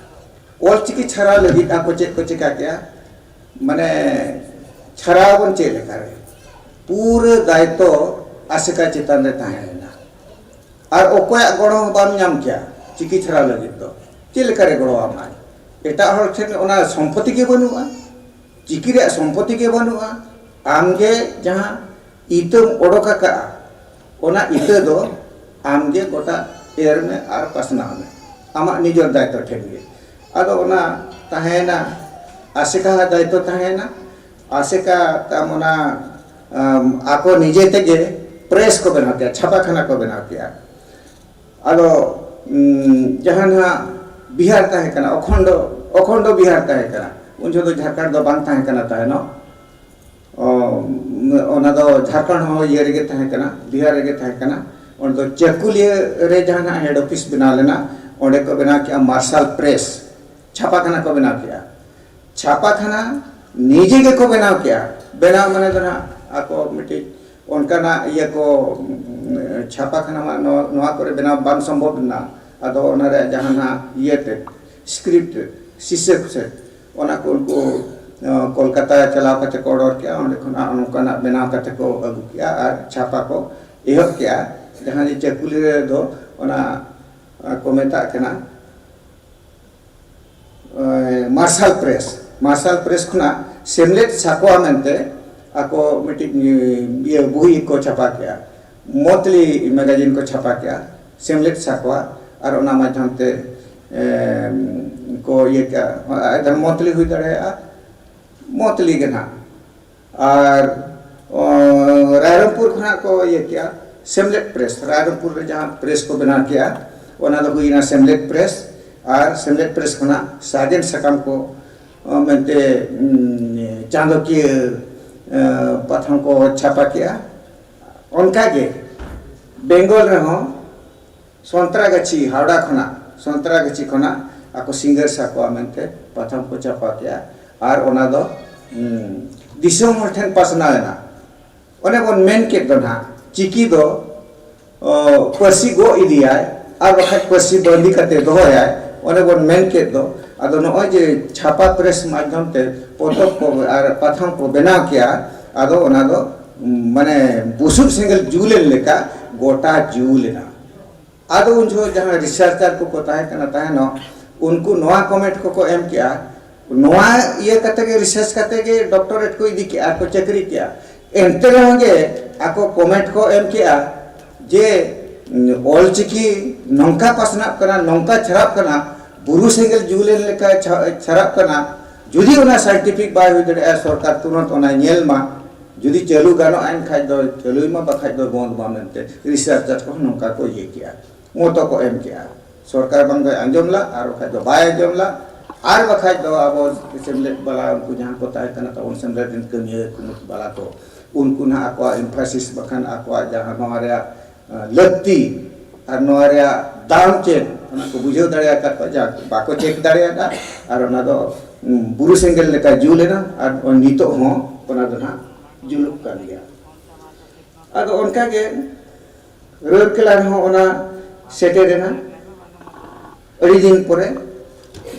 ᱚᱞᱪᱤᱠᱤ ᱪᱷᱟᱨᱟᱣ ᱞᱟᱹᱜᱤᱫ ᱟᱠᱚ ᱪᱮᱫ ᱠᱚ ᱪᱮᱠᱟ ᱠᱮᱜᱼᱟ? ᱢᱟᱱᱮ, ᱪᱷᱟᱨᱟᱣ ᱵᱚᱱ ᱪᱮᱫ ᱞᱮᱠᱟᱨᱮ, ᱯᱩᱨᱟᱹ ᱫᱟᱭᱤᱛᱛᱚ ᱟᱥᱮᱠᱟ ᱪᱮᱛᱟᱱ ᱨᱮ ᱛᱟᱦᱮᱸᱭᱮᱱᱟ᱾ ᱟᱨ ᱚᱠᱚᱭᱟᱜ ᱜᱚᱲᱚ ᱦᱚᱸ ᱵᱟᱢ ᱧᱟᱢ ᱠᱮᱭᱟ ᱪᱤᱠᱤ ᱪᱷᱟᱨᱟᱣ ᱞᱟᱹᱜᱤᱫ ᱫᱚ᱾ ᱪᱮᱫ ᱞᱮᱠᱟᱨᱮ ᱜᱚᱲᱚ ᱟᱢᱟᱭ? ᱮᱴᱟᱜ ᱦᱚᱲ ᱴᱷᱮᱱ ᱚᱱᱟ ᱥᱚᱢᱯᱚᱛᱤ ᱜᱮ ᱵᱟᱹᱱᱩᱜᱼᱟ, ᱪᱤᱠᱤ ᱨᱮᱭᱟᱜ ᱥᱚᱢᱯᱚᱛᱤ ᱜᱮ ᱵᱟᱹᱱᱩᱜᱼᱟ᱾ ᱟᱢᱜᱮ ᱡᱟᱦᱟᱸ ᱤᱛᱟᱹᱢ ᱚᱰᱚᱠ ᱟᱠᱟᱫᱼᱟ, ᱚᱱᱟ ᱤᱛᱟᱹ ᱫᱚ ᱟᱢᱜᱮ ᱜᱚᱴᱟ ᱮᱨ ᱢᱮ ᱟᱨ ᱯᱟᱥᱱᱟᱣ ᱢᱮ, ᱟᱢᱟᱜ ᱱᱤᱡᱮᱨ ᱫᱟᱭᱤᱛᱛᱚ ᱴᱷᱮᱱ ᱜᱮ᱾ ᱟᱫᱚ ᱚᱱᱟ ᱛᱟᱦᱮᱸᱭᱮᱱᱟ, ᱟᱥᱮᱠᱟ ᱫᱟᱭᱤᱛᱛᱚ ᱛᱟᱦᱮᱸᱭᱮᱱᱟ᱾ ᱟᱥᱮᱠᱟ ᱛᱟᱢ ᱚᱱᱟ, ᱟᱢ, ᱟᱠᱚ ᱱᱤᱡᱮ ᱛᱮᱜᱮ ᱯᱨᱮᱥ ᱠᱚ ᱵᱮᱱᱟᱣ ᱠᱮᱜᱼᱟ, ᱪᱷᱟᱯᱟᱠᱷᱟᱱᱟ ᱠᱚ ᱵᱮᱱᱟᱣ ᱠᱮᱜᱼᱟ᱾ ᱟᱫᱚ, ᱩᱸ, ᱡᱟᱦᱟᱸ ᱱᱟᱦᱟᱜ ᱵᱤᱦᱟᱨ ᱛᱟᱦᱮᱸ ᱠᱟᱱᱟ, ᱚᱠᱷᱚᱱᱰᱚ, ᱚᱠᱷᱚᱱᱰᱚ ᱵᱤᱦᱟᱨ ᱛᱟᱦᱮᱸ ᱠᱟᱱᱟ, ᱩᱱ ᱡᱚᱦᱚᱜ ᱫᱚ ᱡᱷᱟᱲᱠᱷᱚᱸᱰ ᱫᱚ ᱵᱟᱝ ᱛᱟᱦᱮᱸ ᱠᱟᱱᱟ ᱛᱟᱦᱮᱱᱚᱜ᱾ ᱚ, ᱚᱱᱟ ᱫᱚ ᱡᱷᱟᱲᱠᱷᱚᱸᱰ ᱦᱚᱸ ᱤᱭᱟᱹ ᱨᱮᱜᱮ ᱛᱟᱦᱮᱸ ᱠᱟᱱᱟ, ᱵᱤᱦᱟᱨ ᱨᱮᱜᱮ ᱛᱟᱦᱮᱸ ᱠᱟᱱᱟ᱾ ᱚᱸᱰᱮ ᱫᱚ ᱪᱟᱹᱠᱩᱞᱤᱭᱟᱹ ᱨᱮ ᱡᱟᱦᱟᱸ ᱱᱟᱦᱟᱜ ᱦᱮᱰ ᱚᱯᱷᱤᱥ ᱵᱮᱱᱟᱣ ᱞᱮᱱᱟ, ᱚᱸᱰᱮ ᱠᱚ ᱵᱮᱱᱟᱣ ᱠᱮᱜᱼᱟ ᱢᱟᱨᱥᱟᱞ ᱯᱨᱮᱥ, ᱪᱷᱟᱯᱟᱠᱷᱟᱱᱟ ᱠᱚ ᱵᱮᱱᱟᱣ ᱠᱮᱜᱼᱟ᱾ ᱪᱷᱟᱯᱟᱠᱷᱟᱱᱟ ᱱᱤᱡᱮ ᱜᱮᱠᱚ ᱵᱮᱱᱟᱣ ᱠᱮᱜᱼᱟ᱾ ᱵᱮᱱᱟᱣ ᱢᱟᱱᱮ ᱫᱚ ᱱᱟᱦᱟᱜ ᱟᱠᱚ ᱢᱤᱫᱴᱤᱡ ᱚᱱᱠᱟᱱᱟᱜ ᱤᱭᱟᱹ ᱠᱚ, ᱩᱸ, ᱪᱷᱟᱯᱟᱠᱷᱟᱱᱟ ᱢᱟ ᱱᱚᱣᱟ, ᱱᱚᱣᱟ ᱠᱚᱨᱮ ᱵᱮᱱᱟᱣ ᱵᱟᱝ ᱥᱚᱢᱵᱷᱚᱵ ᱞᱮᱱᱟ᱾ ᱟᱫᱚ ᱚᱱᱟ ᱨᱮᱭᱟᱜ ᱡᱟᱦᱟᱸ ᱱᱟᱦᱟᱜ ᱤᱭᱟᱹ ᱛᱮ, ᱥᱠᱨᱤᱯᱴ, ᱥᱤᱨᱥᱟᱹᱠ ᱥᱮ, ᱚᱱᱟ ᱠᱚ ᱩᱱᱠᱩ, ᱟᱸ, ᱠᱳᱞᱠᱟᱛᱟ ᱪᱟᱞᱟᱣ ᱠᱟᱛᱮ ᱠᱚ ᱚᱰᱚᱨ ᱠᱮᱜᱼᱟ᱾ ᱚᱸᱰᱮ ᱠᱷᱚᱱᱟᱜ ᱱᱚᱝᱠᱟᱱᱟᱜ ᱵᱮᱱᱟᱣ ᱠᱟᱛᱮ ᱠᱚ ᱟᱹᱜᱩ ᱠᱮᱜᱼᱟ ᱟᱨ ᱪᱷᱟᱯᱟ ᱠᱚ ᱮᱦᱚᱵ ᱠᱮᱜᱼᱟ᱾ ᱡᱟᱦᱟᱸ ᱡᱮ ᱪᱟᱹᱠᱩᱞᱤ ᱨᱮᱫᱚ ᱚᱱᱟ, ᱟᱸ, ᱠᱚ ᱢᱮᱛᱟᱜ ᱠᱟᱱᱟ, ᱟᱸ, ᱢᱟᱨᱥᱟᱞ ᱯᱨᱮᱥ, ᱢᱟᱨᱥᱟᱞ ᱯᱨᱮᱥ ᱠᱷᱚᱱᱟᱜ ᱥᱮᱢᱞᱮᱫ ᱥᱟᱠᱣᱟ ᱢᱮᱱᱛᱮ ᱟᱠᱚ ᱢᱤᱫᱴᱤᱡ, ᱤᱭᱟᱹ, ᱵᱳᱭ ᱠᱚ ᱪᱷᱟᱯᱟ ᱠᱮᱜᱼᱟ, ᱢᱚᱛᱞᱤ ᱢᱮᱜᱟᱡᱤᱱ ᱠᱚ ᱪᱷᱟᱯᱟ ᱠᱮᱜᱼᱟ, ᱥᱮᱢᱞᱮᱫ ᱥᱟᱠᱣᱟ, ᱟᱨ ᱚᱱᱟ ᱢᱟᱫᱽᱫᱷᱚᱢ ᱛᱮ, ᱮᱢ, ᱠᱚ ᱤᱭᱟᱹ ᱠᱮᱜᱼᱟ᱾ ᱟᱭᱫᱟᱨ ᱢᱚᱛᱞᱤ ᱦᱩᱭ ᱫᱟᱲᱮᱭᱟᱜᱼᱟ, ᱢᱚᱛᱞᱤ ᱜᱮ ᱱᱟᱦᱟᱜ᱾ ᱟᱨ, ᱚ, ᱨᱟᱭᱨᱚᱝᱯᱩᱨ ᱠᱷᱚᱱᱟᱜ ᱠᱚ ᱤᱭᱟᱹ ᱠᱮᱜᱼᱟ, ᱥᱮᱢᱞᱮᱫ ᱯᱨᱮᱥ, ᱨᱟᱭᱨᱚᱝᱯᱩᱨ ᱨᱮ ᱡᱟᱦᱟᱸ ᱯᱨᱮᱥ ᱠᱚ ᱵᱮᱱᱟᱣ ᱠᱮᱜᱼᱟ, ᱚᱱᱟ ᱫᱚ ᱦᱩᱭᱱᱟ ᱥᱮᱢᱞᱮᱫ ᱯᱨᱮᱥ᱾ ᱟᱨ ᱥᱮᱢᱞᱮᱫ ᱯᱨᱮᱥ ᱠᱷᱚᱱᱟᱜ ᱥᱟᱜᱮᱱ ᱥᱟᱠᱟᱢ ᱠᱚ, ᱚ, ᱢᱮᱱᱛᱮ ᱪᱟᱸᱫᱚᱠᱤᱭᱟᱹ ᱯᱟᱛᱷᱟᱢ ᱠᱚ ᱪᱷᱟᱯᱟ ᱠᱮᱜᱼᱟ᱾ ᱚᱱᱠᱟᱜᱮ ᱵᱮᱝᱜᱚᱞ ᱨᱮᱦᱚᱸ ᱥᱚᱱᱛᱨᱟᱜᱟᱪᱷᱤ, ᱦᱟᱣᱲᱟ ᱠᱷᱚᱱᱟᱜ, ᱥᱚᱱᱛᱨᱟᱜᱟᱪᱷᱤ ᱠᱷᱚᱱᱟᱜ ᱟᱠᱚ ᱥᱤᱝᱜᱟᱨ ᱥᱟᱠᱣᱟ ᱢᱮᱱᱛᱮ ᱯᱟᱛᱷᱟᱢ ᱠᱚ ᱪᱷᱟᱯᱟ ᱠᱮᱜᱼᱟ᱾ ᱟᱨ ᱚᱱᱟ ᱫᱚ ᱫᱤᱥᱚᱢ ᱦᱚᱲ ᱴᱷᱮᱱ ᱯᱟᱥᱱᱟᱣ ᱮᱱᱟ᱾ ᱚᱱᱮ ᱵᱚᱱ ᱢᱮᱱ ᱠᱮᱫ ᱫᱚ ᱱᱟᱦᱟᱜ, ᱪᱤᱠᱤ ᱫᱚ ᱯᱟᱹᱨᱥᱤ ᱜᱚᱜ ᱤᱫᱤᱭᱟᱭ ᱟᱨ ᱵᱟᱠᱷᱟᱡ ᱯᱟᱹᱨᱥᱤ ᱵᱟᱹᱫᱤ ᱠᱟᱛᱮ ᱫᱚᱦᱚᱭᱟᱭ᱾ ᱚᱱᱮ ᱵᱚᱱ ᱢᱮᱱ ᱠᱮᱫ ᱫᱚ, ᱟᱫᱚ ᱱᱚᱜᱼᱚᱭ ᱡᱮ ᱪᱷᱟᱯᱟ ᱯᱨᱮᱥ ᱢᱟᱫᱽᱫᱷᱚᱢ ᱛᱮ ᱯᱚᱛᱚᱵ ᱠᱚ ᱟᱨ ᱯᱟᱛᱷᱟᱢ ᱠᱚ ᱵᱮᱱᱟᱣ ᱠᱮᱜᱼᱟ, ᱟᱫᱚ ᱚᱱᱟ ᱫᱚ ᱢᱟᱱᱮ ᱵᱩᱥᱩᱵ ᱥᱮᱸᱜᱮᱞ ᱡᱩᱞᱮᱱ ᱞᱮᱠᱟ ᱜᱚᱴᱟ ᱡᱩᱞ ᱮᱱᱟ᱾ ᱟᱫᱚ ᱩᱱ ᱡᱚᱦᱚᱜ ᱡᱟᱦᱟᱸ ᱨᱤᱥᱟᱨᱪᱟᱨ ᱠᱚᱠᱚ ᱛᱟᱦᱮᱸ ᱠᱟᱱᱟ ᱛᱟᱦᱮᱱᱚᱜ, ᱩᱱᱠᱩ ᱱᱚᱣᱟ ᱠᱚᱢᱮᱱᱴ ᱠᱚᱠᱚ ᱮᱢ ᱠᱮᱜᱼᱟ, ᱱᱚᱣᱟ ᱤᱭᱟᱹ ᱠᱟᱛᱮ ᱜᱮ, ᱨᱤᱥᱟᱨᱪ ᱠᱟᱛᱮ ᱜᱮ ᱰᱚᱠᱴᱚᱨᱮᱴ ᱠᱚ ᱤᱫᱤ ᱠᱮᱜᱼᱟ, ᱠᱚ ᱪᱟᱹᱠᱨᱤ ᱠᱮᱜᱼᱟ᱾ ᱮᱱᱛᱮ ᱨᱮᱦᱚᱸ ᱜᱮ ᱟᱠᱚ ᱠᱚᱢᱮᱱᱴ ᱠᱚ ᱮᱢ ᱠᱮᱜᱼᱟ ᱡᱮ ᱚᱞᱪᱤᱠᱤ ᱱᱚᱝᱠᱟ ᱯᱟᱥᱱᱟᱜ ᱠᱟᱱᱟ, ᱱᱚᱝᱠᱟ ᱪᱷᱟᱨᱟᱜ ᱠᱟᱱᱟ, ᱵᱩᱨᱩ ᱥᱮᱸᱜᱮᱞ ᱡᱩᱞᱮᱱ ᱞᱮᱠᱟ ᱪᱷᱟ- ᱪᱷᱟᱨᱟᱜ ᱠᱟᱱᱟ᱾ ᱡᱩᱫᱤ ᱚᱱᱟ ᱥᱟᱭᱮᱱᱴᱤᱯᱷᱤᱠ ᱵᱟᱭ ᱦᱩᱭ ᱫᱟᱲᱮᱭᱟᱜᱼᱟ, ᱥᱚᱨᱠᱟᱨ ᱛᱩᱨᱟᱹᱱᱛ ᱚᱱᱟᱭ ᱧᱮᱞ ᱢᱟ᱾ ᱡᱩᱫᱤ ᱪᱟᱹᱞᱩ ᱜᱟᱱᱚᱜᱼᱟ, ᱮᱱᱠᱷᱟᱡ ᱫᱚ ᱪᱟᱹᱞᱩᱭ ᱢᱟ, ᱵᱟᱠᱷᱟᱡ ᱫᱚ ᱵᱚᱱᱫ ᱢᱟ ᱢᱮᱱᱛᱮ ᱨᱤᱥᱟᱨᱪᱟᱨ ᱠᱚᱦᱚᱸ ᱱᱚᱝᱠᱟ ᱠᱚ ᱤᱭᱟᱹ ᱠᱮᱜᱼᱟ, ᱢᱚᱛᱚ ᱠᱚ ᱮᱢ ᱠᱮᱜᱼᱟ᱾ ᱥᱚᱨᱠᱟᱨ ᱵᱟᱝ ᱫᱚᱭ ᱟᱸᱡᱚᱢ ᱞᱟ ᱟᱨ ᱵᱟᱠᱷᱟᱡ ᱫᱚ ᱵᱟᱭ ᱟᱸᱡᱚᱢ ᱞᱟ᱾ ᱟᱨ ᱵᱟᱠᱷᱟᱡ ᱫᱚ ᱟᱵᱚ ᱥᱮᱢᱞᱮᱫ ᱵᱟᱞᱟ, ᱩᱱᱠᱩ ᱡᱟᱦᱟᱸ ᱠᱚ ᱛᱟᱦᱮᱸ ᱠᱟᱱᱟ ᱛᱟᱵᱚᱱ ᱥᱮᱢᱞᱮᱫ ᱨᱮᱱ ᱠᱟᱹᱢᱤᱭᱟᱹ ᱠᱩᱢᱩᱴ ᱵᱟᱞᱟ ᱠᱚ, ᱩᱱᱠᱩ ᱱᱟᱦᱟᱜ ᱟᱠᱚᱣᱟᱜ ᱮᱢᱯᱷᱟᱥᱤᱥ ᱵᱟᱠᱷᱟᱱ ᱟᱠᱚᱣᱟᱜ ᱡᱟᱦᱟᱸ ᱱᱚᱣᱟ ᱨᱮᱭᱟᱜ ᱞᱟᱹᱠᱛᱤ ᱟᱨ ᱱᱚᱣᱟ ᱨᱮᱭᱟᱜ ᱫᱟᱢ ᱪᱮᱫ, ᱚᱱᱟ ᱠᱚ ᱵᱩᱡᱷᱟᱹᱣ ᱫᱟᱲᱮ ᱟᱠᱟᱫ ᱠᱚᱣᱟ, ᱡᱟᱦᱟᱸ ᱵᱟᱠᱚ ᱪᱮᱠ ᱫᱟᱲᱮᱭᱟᱫᱟ᱾ ᱟᱨ ᱚᱱᱟ ᱫᱚ ᱵᱩᱨᱩ ᱥᱮᱸᱜᱮᱞ ᱞᱮᱠᱟ ᱡᱩᱞ ᱮᱱᱟ ᱟᱨ ᱱᱤᱛᱚᱜ ᱦᱚᱸ ᱚᱱᱟ ᱫᱚ ᱱᱟᱦᱟᱜ ᱡᱩᱞᱩᱜ ᱠᱟᱱ ᱜᱮᱭᱟ᱾ ᱟᱫᱚ ᱚᱱᱠᱟᱜᱮ ᱨᱟᱹᱣᱨᱠᱮᱞᱟ ᱨᱮᱦᱚᱸ ᱚᱱᱟ ᱥᱮᱴᱮᱨᱮᱱᱟ ᱟᱹᱰᱤ ᱫᱤᱱ ᱯᱚᱨᱮ,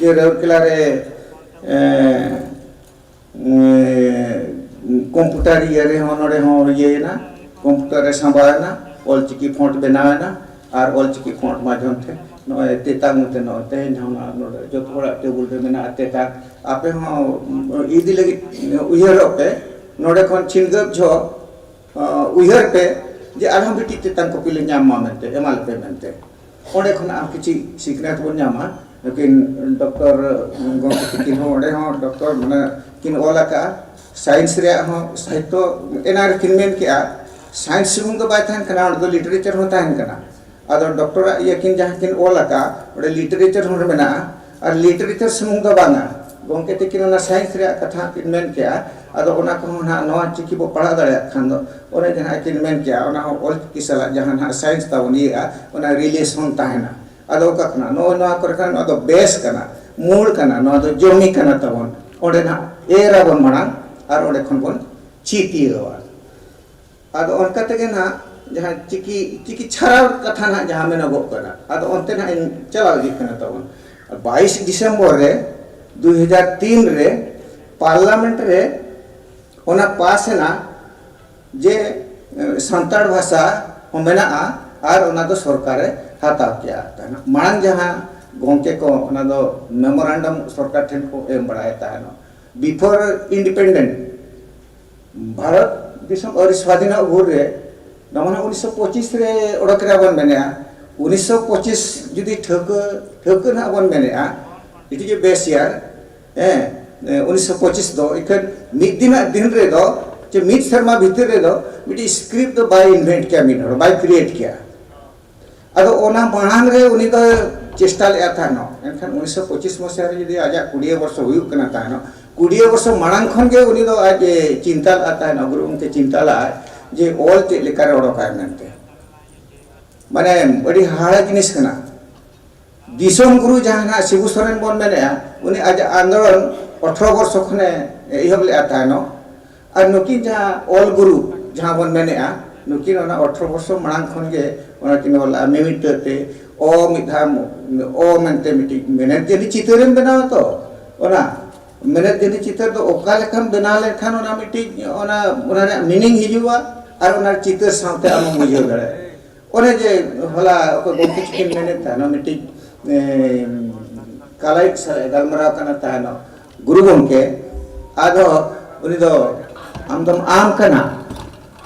ᱡᱮ ᱨᱟᱹᱣᱨᱠᱮᱞᱟ ᱨᱮ ᱠᱚᱢᱯᱩᱴᱟᱨ ᱤᱭᱟᱹ ᱨᱮᱦᱚᱸ ᱱᱚᱰᱮ ᱦᱚᱸ ᱤᱭᱟᱹᱭᱮᱱᱟ, ᱠᱚᱢᱯᱩᱴᱟᱨ ᱨᱮ ᱥᱟᱸᱵᱟᱣᱮᱱᱟ, ᱚᱞᱪᱤᱠᱤ ᱯᱷᱚᱱᱴ ᱵᱮᱱᱟᱣᱮᱱᱟ᱾ ᱟᱨ ᱚᱞᱪᱤᱠᱤ ᱯᱷᱚᱱᱴ ᱢᱟᱫᱽᱫᱷᱚᱢ ᱛᱮ ᱱᱚᱜᱼᱚᱭ ᱛᱮᱛᱟᱝ ᱛᱮ ᱱᱚᱜᱼᱚᱭ ᱛᱮᱦᱮᱧ ᱦᱚᱸ ᱱᱚᱣᱟ ᱱᱚᱰᱮ ᱡᱚᱛᱚ ᱦᱚᱲᱟᱜ ᱴᱮᱵᱩᱞ ᱨᱮ ᱢᱮᱱᱟᱜᱼᱟ ᱛᱮᱛᱟᱝ᱾ ᱟᱯᱮ ᱦᱚᱸ ᱤᱫᱤ ᱞᱟᱹᱜᱤᱫ ᱩᱭᱦᱟᱹᱨᱚᱜ ᱯᱮ, ᱱᱚᱰᱮ ᱠᱷᱚᱱ ᱪᱷᱤᱱᱜᱟᱹᱯ ᱡᱚᱦᱚᱜ ᱩᱭᱦᱟᱹᱨ ᱯᱮ ᱡᱮ ᱟᱞᱮ ᱦᱚᱸ ᱢᱤᱫᱴᱤᱡ ᱛᱮᱛᱟᱝ ᱠᱚᱯᱤ ᱞᱮ ᱧᱟᱢ ᱢᱟ ᱢᱮᱱᱛᱮ, ᱮᱢᱟ ᱞᱮᱯᱮ ᱢᱮᱱᱛᱮ᱾ ᱚᱸᱰᱮ ᱠᱷᱚᱱᱟᱜ ᱟᱨ ᱠᱤᱪᱷᱤ ᱥᱤᱠᱷᱱᱟᱹᱛ ᱵᱚᱱ ᱧᱟᱢᱟ᱾ ᱱᱩᱠᱤᱱ ᱰᱚᱠᱴᱚᱨ ᱜᱚᱢᱠᱮ ᱛᱟᱹᱠᱤᱱ ᱦᱚᱸ ᱚᱸᱰᱮ ᱦᱚᱸ ᱰᱚᱠᱴᱚᱨ ᱢᱟᱱᱮ ᱠᱤᱱ ᱚᱞ ᱟᱠᱟᱫᱼᱟ, ᱥᱟᱭᱮᱱᱥ ᱨᱮᱭᱟᱜ ᱦᱚᱸ ᱥᱟᱦᱤᱛᱛᱚ᱾ ᱮᱱᱟᱝ ᱨᱮᱠᱤᱱ ᱢᱮᱱ ᱠᱮᱜᱼᱟ, ᱥᱟᱭᱮᱱᱥ ᱥᱩᱢᱩᱝ ᱫᱚ ᱵᱟᱭ ᱛᱟᱦᱮᱱ ᱠᱟᱱᱟ, ᱚᱸᱰᱮ ᱫᱚ ᱞᱤᱴᱟᱨᱮᱪᱟᱨ ᱦᱚᱸ ᱛᱟᱦᱮᱱ ᱠᱟᱱᱟ᱾ ᱟᱫᱚ ᱰᱚᱠᱴᱚᱨᱟᱜ ᱤᱭᱟᱹ ᱠᱤᱱ ᱡᱟᱦᱟᱸ ᱠᱤᱱ ᱚᱞ ᱟᱠᱟᱫᱼᱟ, ᱚᱸᱰᱮ ᱞᱤᱴᱟᱨᱮᱪᱟᱨ ᱦᱚᱸ ᱢᱮᱱᱟᱜᱼᱟ᱾ ᱟᱨ ᱞᱤᱴᱟᱨᱮᱪᱟᱨ ᱥᱩᱢᱩᱝ ᱫᱚ ᱵᱟᱝᱟ, ᱜᱚᱢᱠᱮ ᱛᱟᱹᱠᱤᱱ ᱚᱱᱟ ᱥᱟᱭᱮᱱᱥ ᱨᱮᱭᱟᱜ ᱠᱟᱛᱷᱟ ᱠᱤᱱ ᱢᱮᱱ ᱠᱮᱜᱼᱟ, ᱟᱫᱚ ᱚᱱᱟ ᱠᱚᱦᱚᱸ ᱱᱟᱦᱟᱜ ᱱᱚᱣᱟ ᱪᱤᱠᱤ ᱵᱚ ᱯᱟᱲᱦᱟᱣ ᱫᱟᱲᱮᱭᱟᱜ ᱠᱷᱟᱱ ᱫᱚ, ᱚᱱᱮ ᱡᱟᱦᱟᱸ ᱠᱤᱱ ᱢᱮᱱ ᱠᱮᱜᱼᱟ, ᱚᱱᱟ ᱦᱚᱸ ᱚᱞ ᱪᱤᱠᱤ ᱥᱟᱞᱟᱜ ᱡᱟᱦᱟᱸ ᱱᱟᱦᱟᱜ ᱥᱟᱭᱮᱱᱥ ᱛᱟᱵᱚᱱ ᱤᱭᱟᱹᱜᱼᱟ, ᱚᱱᱟ ᱨᱤᱞᱮᱥᱚᱱ ᱛᱟᱦᱮᱱᱟ᱾ ᱟᱫᱚ ᱚᱠᱟ ᱠᱷᱚᱱᱟᱜ ᱱᱚᱜᱼᱚᱭ ᱱᱚᱣᱟ ᱠᱚᱨᱮ ᱠᱷᱚᱱ ᱱᱚᱣᱟ ᱫᱚ ᱵᱮᱥ ᱠᱟᱱᱟ, ᱢᱩᱞ ᱠᱟᱱᱟ, ᱱᱚᱣᱟ ᱫᱚ ᱡᱚᱢᱤ ᱠᱟᱱᱟ ᱛᱟᱵᱚᱱ, ᱚᱸᱰᱮ ᱱᱟᱦᱟᱜ ᱮᱨ ᱟᱵᱚᱱ ᱢᱟᱲᱟᱝ ᱟᱨ ᱚᱸᱰᱮ ᱠᱷᱚᱱ ᱵᱚᱱ ᱪᱮᱫ ᱤᱭᱟᱹᱣᱟ᱾ ᱟᱫᱚ ᱚᱱᱠᱟ ᱛᱮᱜᱮ ᱱᱟᱦᱟᱜ ᱡᱟᱦᱟᱸ ᱪᱤᱠᱤ, ᱪᱤᱠᱤ ᱪᱷᱟᱨᱟᱣ ᱠᱟᱛᱷᱟ ᱱᱟᱦᱟᱜ ᱡᱟᱦᱟᱸ ᱢᱮᱱᱚᱜᱚᱜ ᱠᱟᱱᱟ, ᱟᱫᱚ ᱚᱱᱛᱮ ᱱᱟᱦᱟᱜ ᱤᱧ ᱪᱟᱞᱟᱣ ᱤᱫᱤᱜ ᱠᱟᱱᱟ ᱛᱟᱵᱚᱱ᱾ ᱵᱟᱭᱤᱥ ᱰᱤᱥᱮᱢᱵᱚᱨ ᱨᱮ ᱫᱩᱭ ᱦᱟᱡᱟᱨ ᱛᱤᱱ ᱨᱮ ᱯᱟᱨᱞᱟᱢᱮᱱᱴ ᱨᱮ ᱚᱱᱟ ᱯᱟᱥ ᱮᱱᱟ ᱡᱮ, ᱮ, ᱥᱟᱱᱛᱟᱲ ᱵᱷᱟᱥᱟ ᱦᱚᱸ ᱢᱮᱱᱟᱜᱼᱟ ᱟᱨ ᱚᱱᱟ ᱫᱚ ᱥᱚᱨᱠᱟᱨᱮ ᱦᱟᱛᱟᱣ ᱠᱮᱜᱼᱟ ᱛᱟᱦᱮᱱᱟ᱾ ᱢᱟᱲᱟᱝ ᱡᱟᱦᱟᱸ ᱜᱚᱢᱠᱮ ᱠᱚ ᱚᱱᱟ ᱫᱚ ᱢᱮᱢᱳᱨᱟᱱᱰᱟᱢ ᱥᱚᱨᱠᱟᱨ ᱴᱷᱮᱱ ᱠᱚ ᱮᱢ ᱵᱟᱲᱟᱭᱮᱫ ᱛᱟᱦᱮᱱᱟ, before independent, ᱵᱷᱟᱨᱚᱛ ᱫᱤᱥᱚᱢ ᱟᱹᱣᱨᱤ ᱥᱣᱟᱫᱷᱤᱱᱚᱜ ᱵᱷᱳᱨ ᱨᱮ, ᱱᱚᱣᱟ ᱢᱟᱱᱮ ᱩᱱᱤᱥᱥᱚ ᱯᱚᱸᱪᱤᱥ ᱨᱮ ᱚᱰᱚᱠ ᱨᱮᱭᱟᱜ ᱵᱚᱱ ᱢᱮᱱᱮᱜᱼᱟ᱾ ᱩᱱᱤᱥᱥᱚ ᱯᱚᱸᱪᱤᱥ ᱡᱩᱫᱤ ᱴᱷᱟᱹᱣᱠᱟᱹ, ᱴᱷᱟᱹᱣᱠᱟᱹ ᱱᱟᱦᱟᱜ ᱵᱚᱱ ᱢᱮᱱᱮᱜᱼᱟ, it is a base year, ᱦᱮᱸ, ᱩᱱᱤᱥᱥᱚ ᱯᱚᱸᱪᱤᱥ ᱫᱚ ᱤᱠᱷᱟᱹᱱ ᱢᱤᱫ ᱫᱤᱱᱟᱜ ᱫᱤᱱ ᱨᱮᱫᱚ, ᱪᱮ ᱢᱤᱫ ᱥᱮᱨᱢᱟ ᱵᱷᱤᱛᱤᱨ ᱨᱮᱫᱚ ᱢᱤᱫᱴᱤᱡ ᱥᱠᱨᱤᱯᱴ ᱫᱚ ᱵᱟᱭ ᱤᱱᱵᱷᱮᱱᱴ ᱠᱮᱭᱟ, ᱢᱤᱫ ᱦᱚᱲ ᱵᱟᱭ ᱠᱨᱤᱭᱮᱴ ᱠᱮᱭᱟ᱾ ᱟᱫᱚ ᱚᱱᱟ ᱢᱟᱲᱟᱝ ᱨᱮ ᱩᱱᱤ ᱫᱚ ᱪᱮᱥᱴᱟ ᱞᱮᱫᱼᱟ ᱛᱟᱦᱮᱱᱚᱜ, ᱮᱱᱠᱷᱟᱱ ᱩᱱᱤᱥᱥᱚ ᱯᱚᱸᱪᱤᱥ ᱢᱟᱥᱟ ᱨᱮ ᱡᱩᱫᱤ ᱟᱡᱟᱜ ᱠᱩᱲᱤᱭᱟᱹ ᱵᱚᱨᱥᱚ ᱦᱩᱭᱩᱜ ᱠᱟᱱᱟ ᱛᱟᱦᱮᱱᱚᱜ, ᱠᱩᱲᱤᱭᱟᱹ ᱵᱚᱨᱥᱚ ᱢᱟᱲᱟᱝ ᱠᱷᱚᱱ ᱜᱮ ᱩᱱᱤ ᱫᱚ ᱟᱡ ᱮ ᱪᱤᱱᱛᱟ ᱞᱮᱫᱼᱟ ᱛᱟᱦᱮᱱᱚᱜ, ᱜᱩᱨᱩ ᱜᱚᱢᱠᱮ ᱪᱤᱱᱛᱟ ᱞᱮᱫᱼᱟᱭ ᱡᱮ ᱚᱞ ᱪᱮᱫ ᱞᱮᱠᱟᱨᱮ ᱚᱰᱚᱠᱟᱭ ᱢᱮᱱᱛᱮ᱾ ᱢᱟᱱᱮ ᱟᱹᱰᱤ ᱦᱟᱦᱟᱲᱟ ᱡᱤᱱᱤᱥ ᱠᱟᱱᱟ᱾ ᱫᱤᱥᱚᱢ ᱜᱩᱨᱩ ᱡᱟᱦᱟᱸ ᱱᱟᱜ ᱥᱤᱵᱩ ᱥᱚᱨᱮᱱ ᱵᱚᱱ ᱢᱮᱱᱮᱜᱼᱟ, ᱩᱱᱤ ᱟᱡᱟᱜ ᱟᱱᱫᱳᱞᱚᱱ ᱟᱴᱷᱨᱚ ᱵᱚᱨᱥᱚ ᱠᱷᱚᱱᱮ ᱮᱦᱚᱵ ᱞᱮᱫᱼᱟ ᱛᱟᱦᱮᱱᱚᱜ᱾ ᱟᱨ ᱱᱩᱠᱤᱱ ᱡᱟᱦᱟᱸ ᱚᱞ ᱜᱩᱨᱩ ᱡᱟᱦᱟᱸ ᱵᱚᱱ ᱢᱮᱱᱮᱜᱼᱟ, ᱱᱩᱠᱤᱱ ᱚᱱᱟ ᱟᱴᱷᱨᱚ ᱵᱚᱨᱥᱚ ᱢᱟᱲᱟᱝ ᱠᱷᱚᱱ ᱜᱮ ᱚᱱᱟ ᱠᱤᱱ ᱚᱞ ᱞᱮᱫᱼᱟ, ᱢᱤᱢᱤᱫᱴᱟᱹ ᱛᱮ ᱚ ᱢᱤᱫ ᱫᱷᱟᱣ ᱚ ᱢᱮᱱᱛᱮ ᱢᱤᱫᱴᱤᱡ ᱢᱮᱱᱮᱛ ᱡᱟᱹᱱᱤᱡ ᱪᱤᱛᱟᱹᱨᱮᱢ ᱵᱮᱱᱟᱣᱟ ᱛᱚ, ᱚᱱᱟ ᱢᱮᱱᱮᱛ ᱡᱟᱹᱱᱤᱡ ᱪᱤᱛᱟᱹᱨ ᱫᱚ ᱚᱠᱟ ᱞᱮᱠᱟᱢ ᱵᱮᱱᱟᱣ ᱞᱮᱱᱠᱷᱟᱱ ᱚᱱᱟ ᱢᱤᱫᱴᱤᱡ ᱚᱱᱟ, ᱚᱱᱟ ᱨᱮᱭᱟᱜ ᱢᱤᱱᱤᱝ ᱦᱤᱡᱩᱜᱼᱟ ᱟᱨ ᱚᱱᱟ ᱪᱤᱛᱟᱹᱨ ᱥᱟᱶᱛᱮ ᱟᱢᱮᱢ ᱵᱩᱡᱷᱟᱹᱣ ᱫᱟᱲᱮᱭᱟᱜᱼᱟ᱾ ᱚᱱᱮ ᱡᱮ ᱦᱚᱞᱟ ᱚᱠᱚᱭ ᱜᱚᱢᱠᱮ ᱛᱟᱹᱠᱤᱱ ᱢᱮᱱᱮᱫ ᱛᱟᱦᱮᱱᱟ, ᱢᱤᱫᱴᱤᱡ, ᱮ, ᱠᱟᱞᱟᱭᱤᱴ ᱥᱟᱞᱟᱜ ᱮ ᱜᱟᱞᱢᱟᱨᱟᱣ ᱠᱟᱱᱟ ᱛᱟᱦᱮᱱᱚᱜ ᱜᱩᱨᱩ ᱜᱚᱢᱠᱮ, ᱟᱫᱚ ᱩᱱᱤ ᱫᱚ, "ᱟᱢ ᱫᱚᱢ ᱟᱢ ᱠᱟᱱᱟ,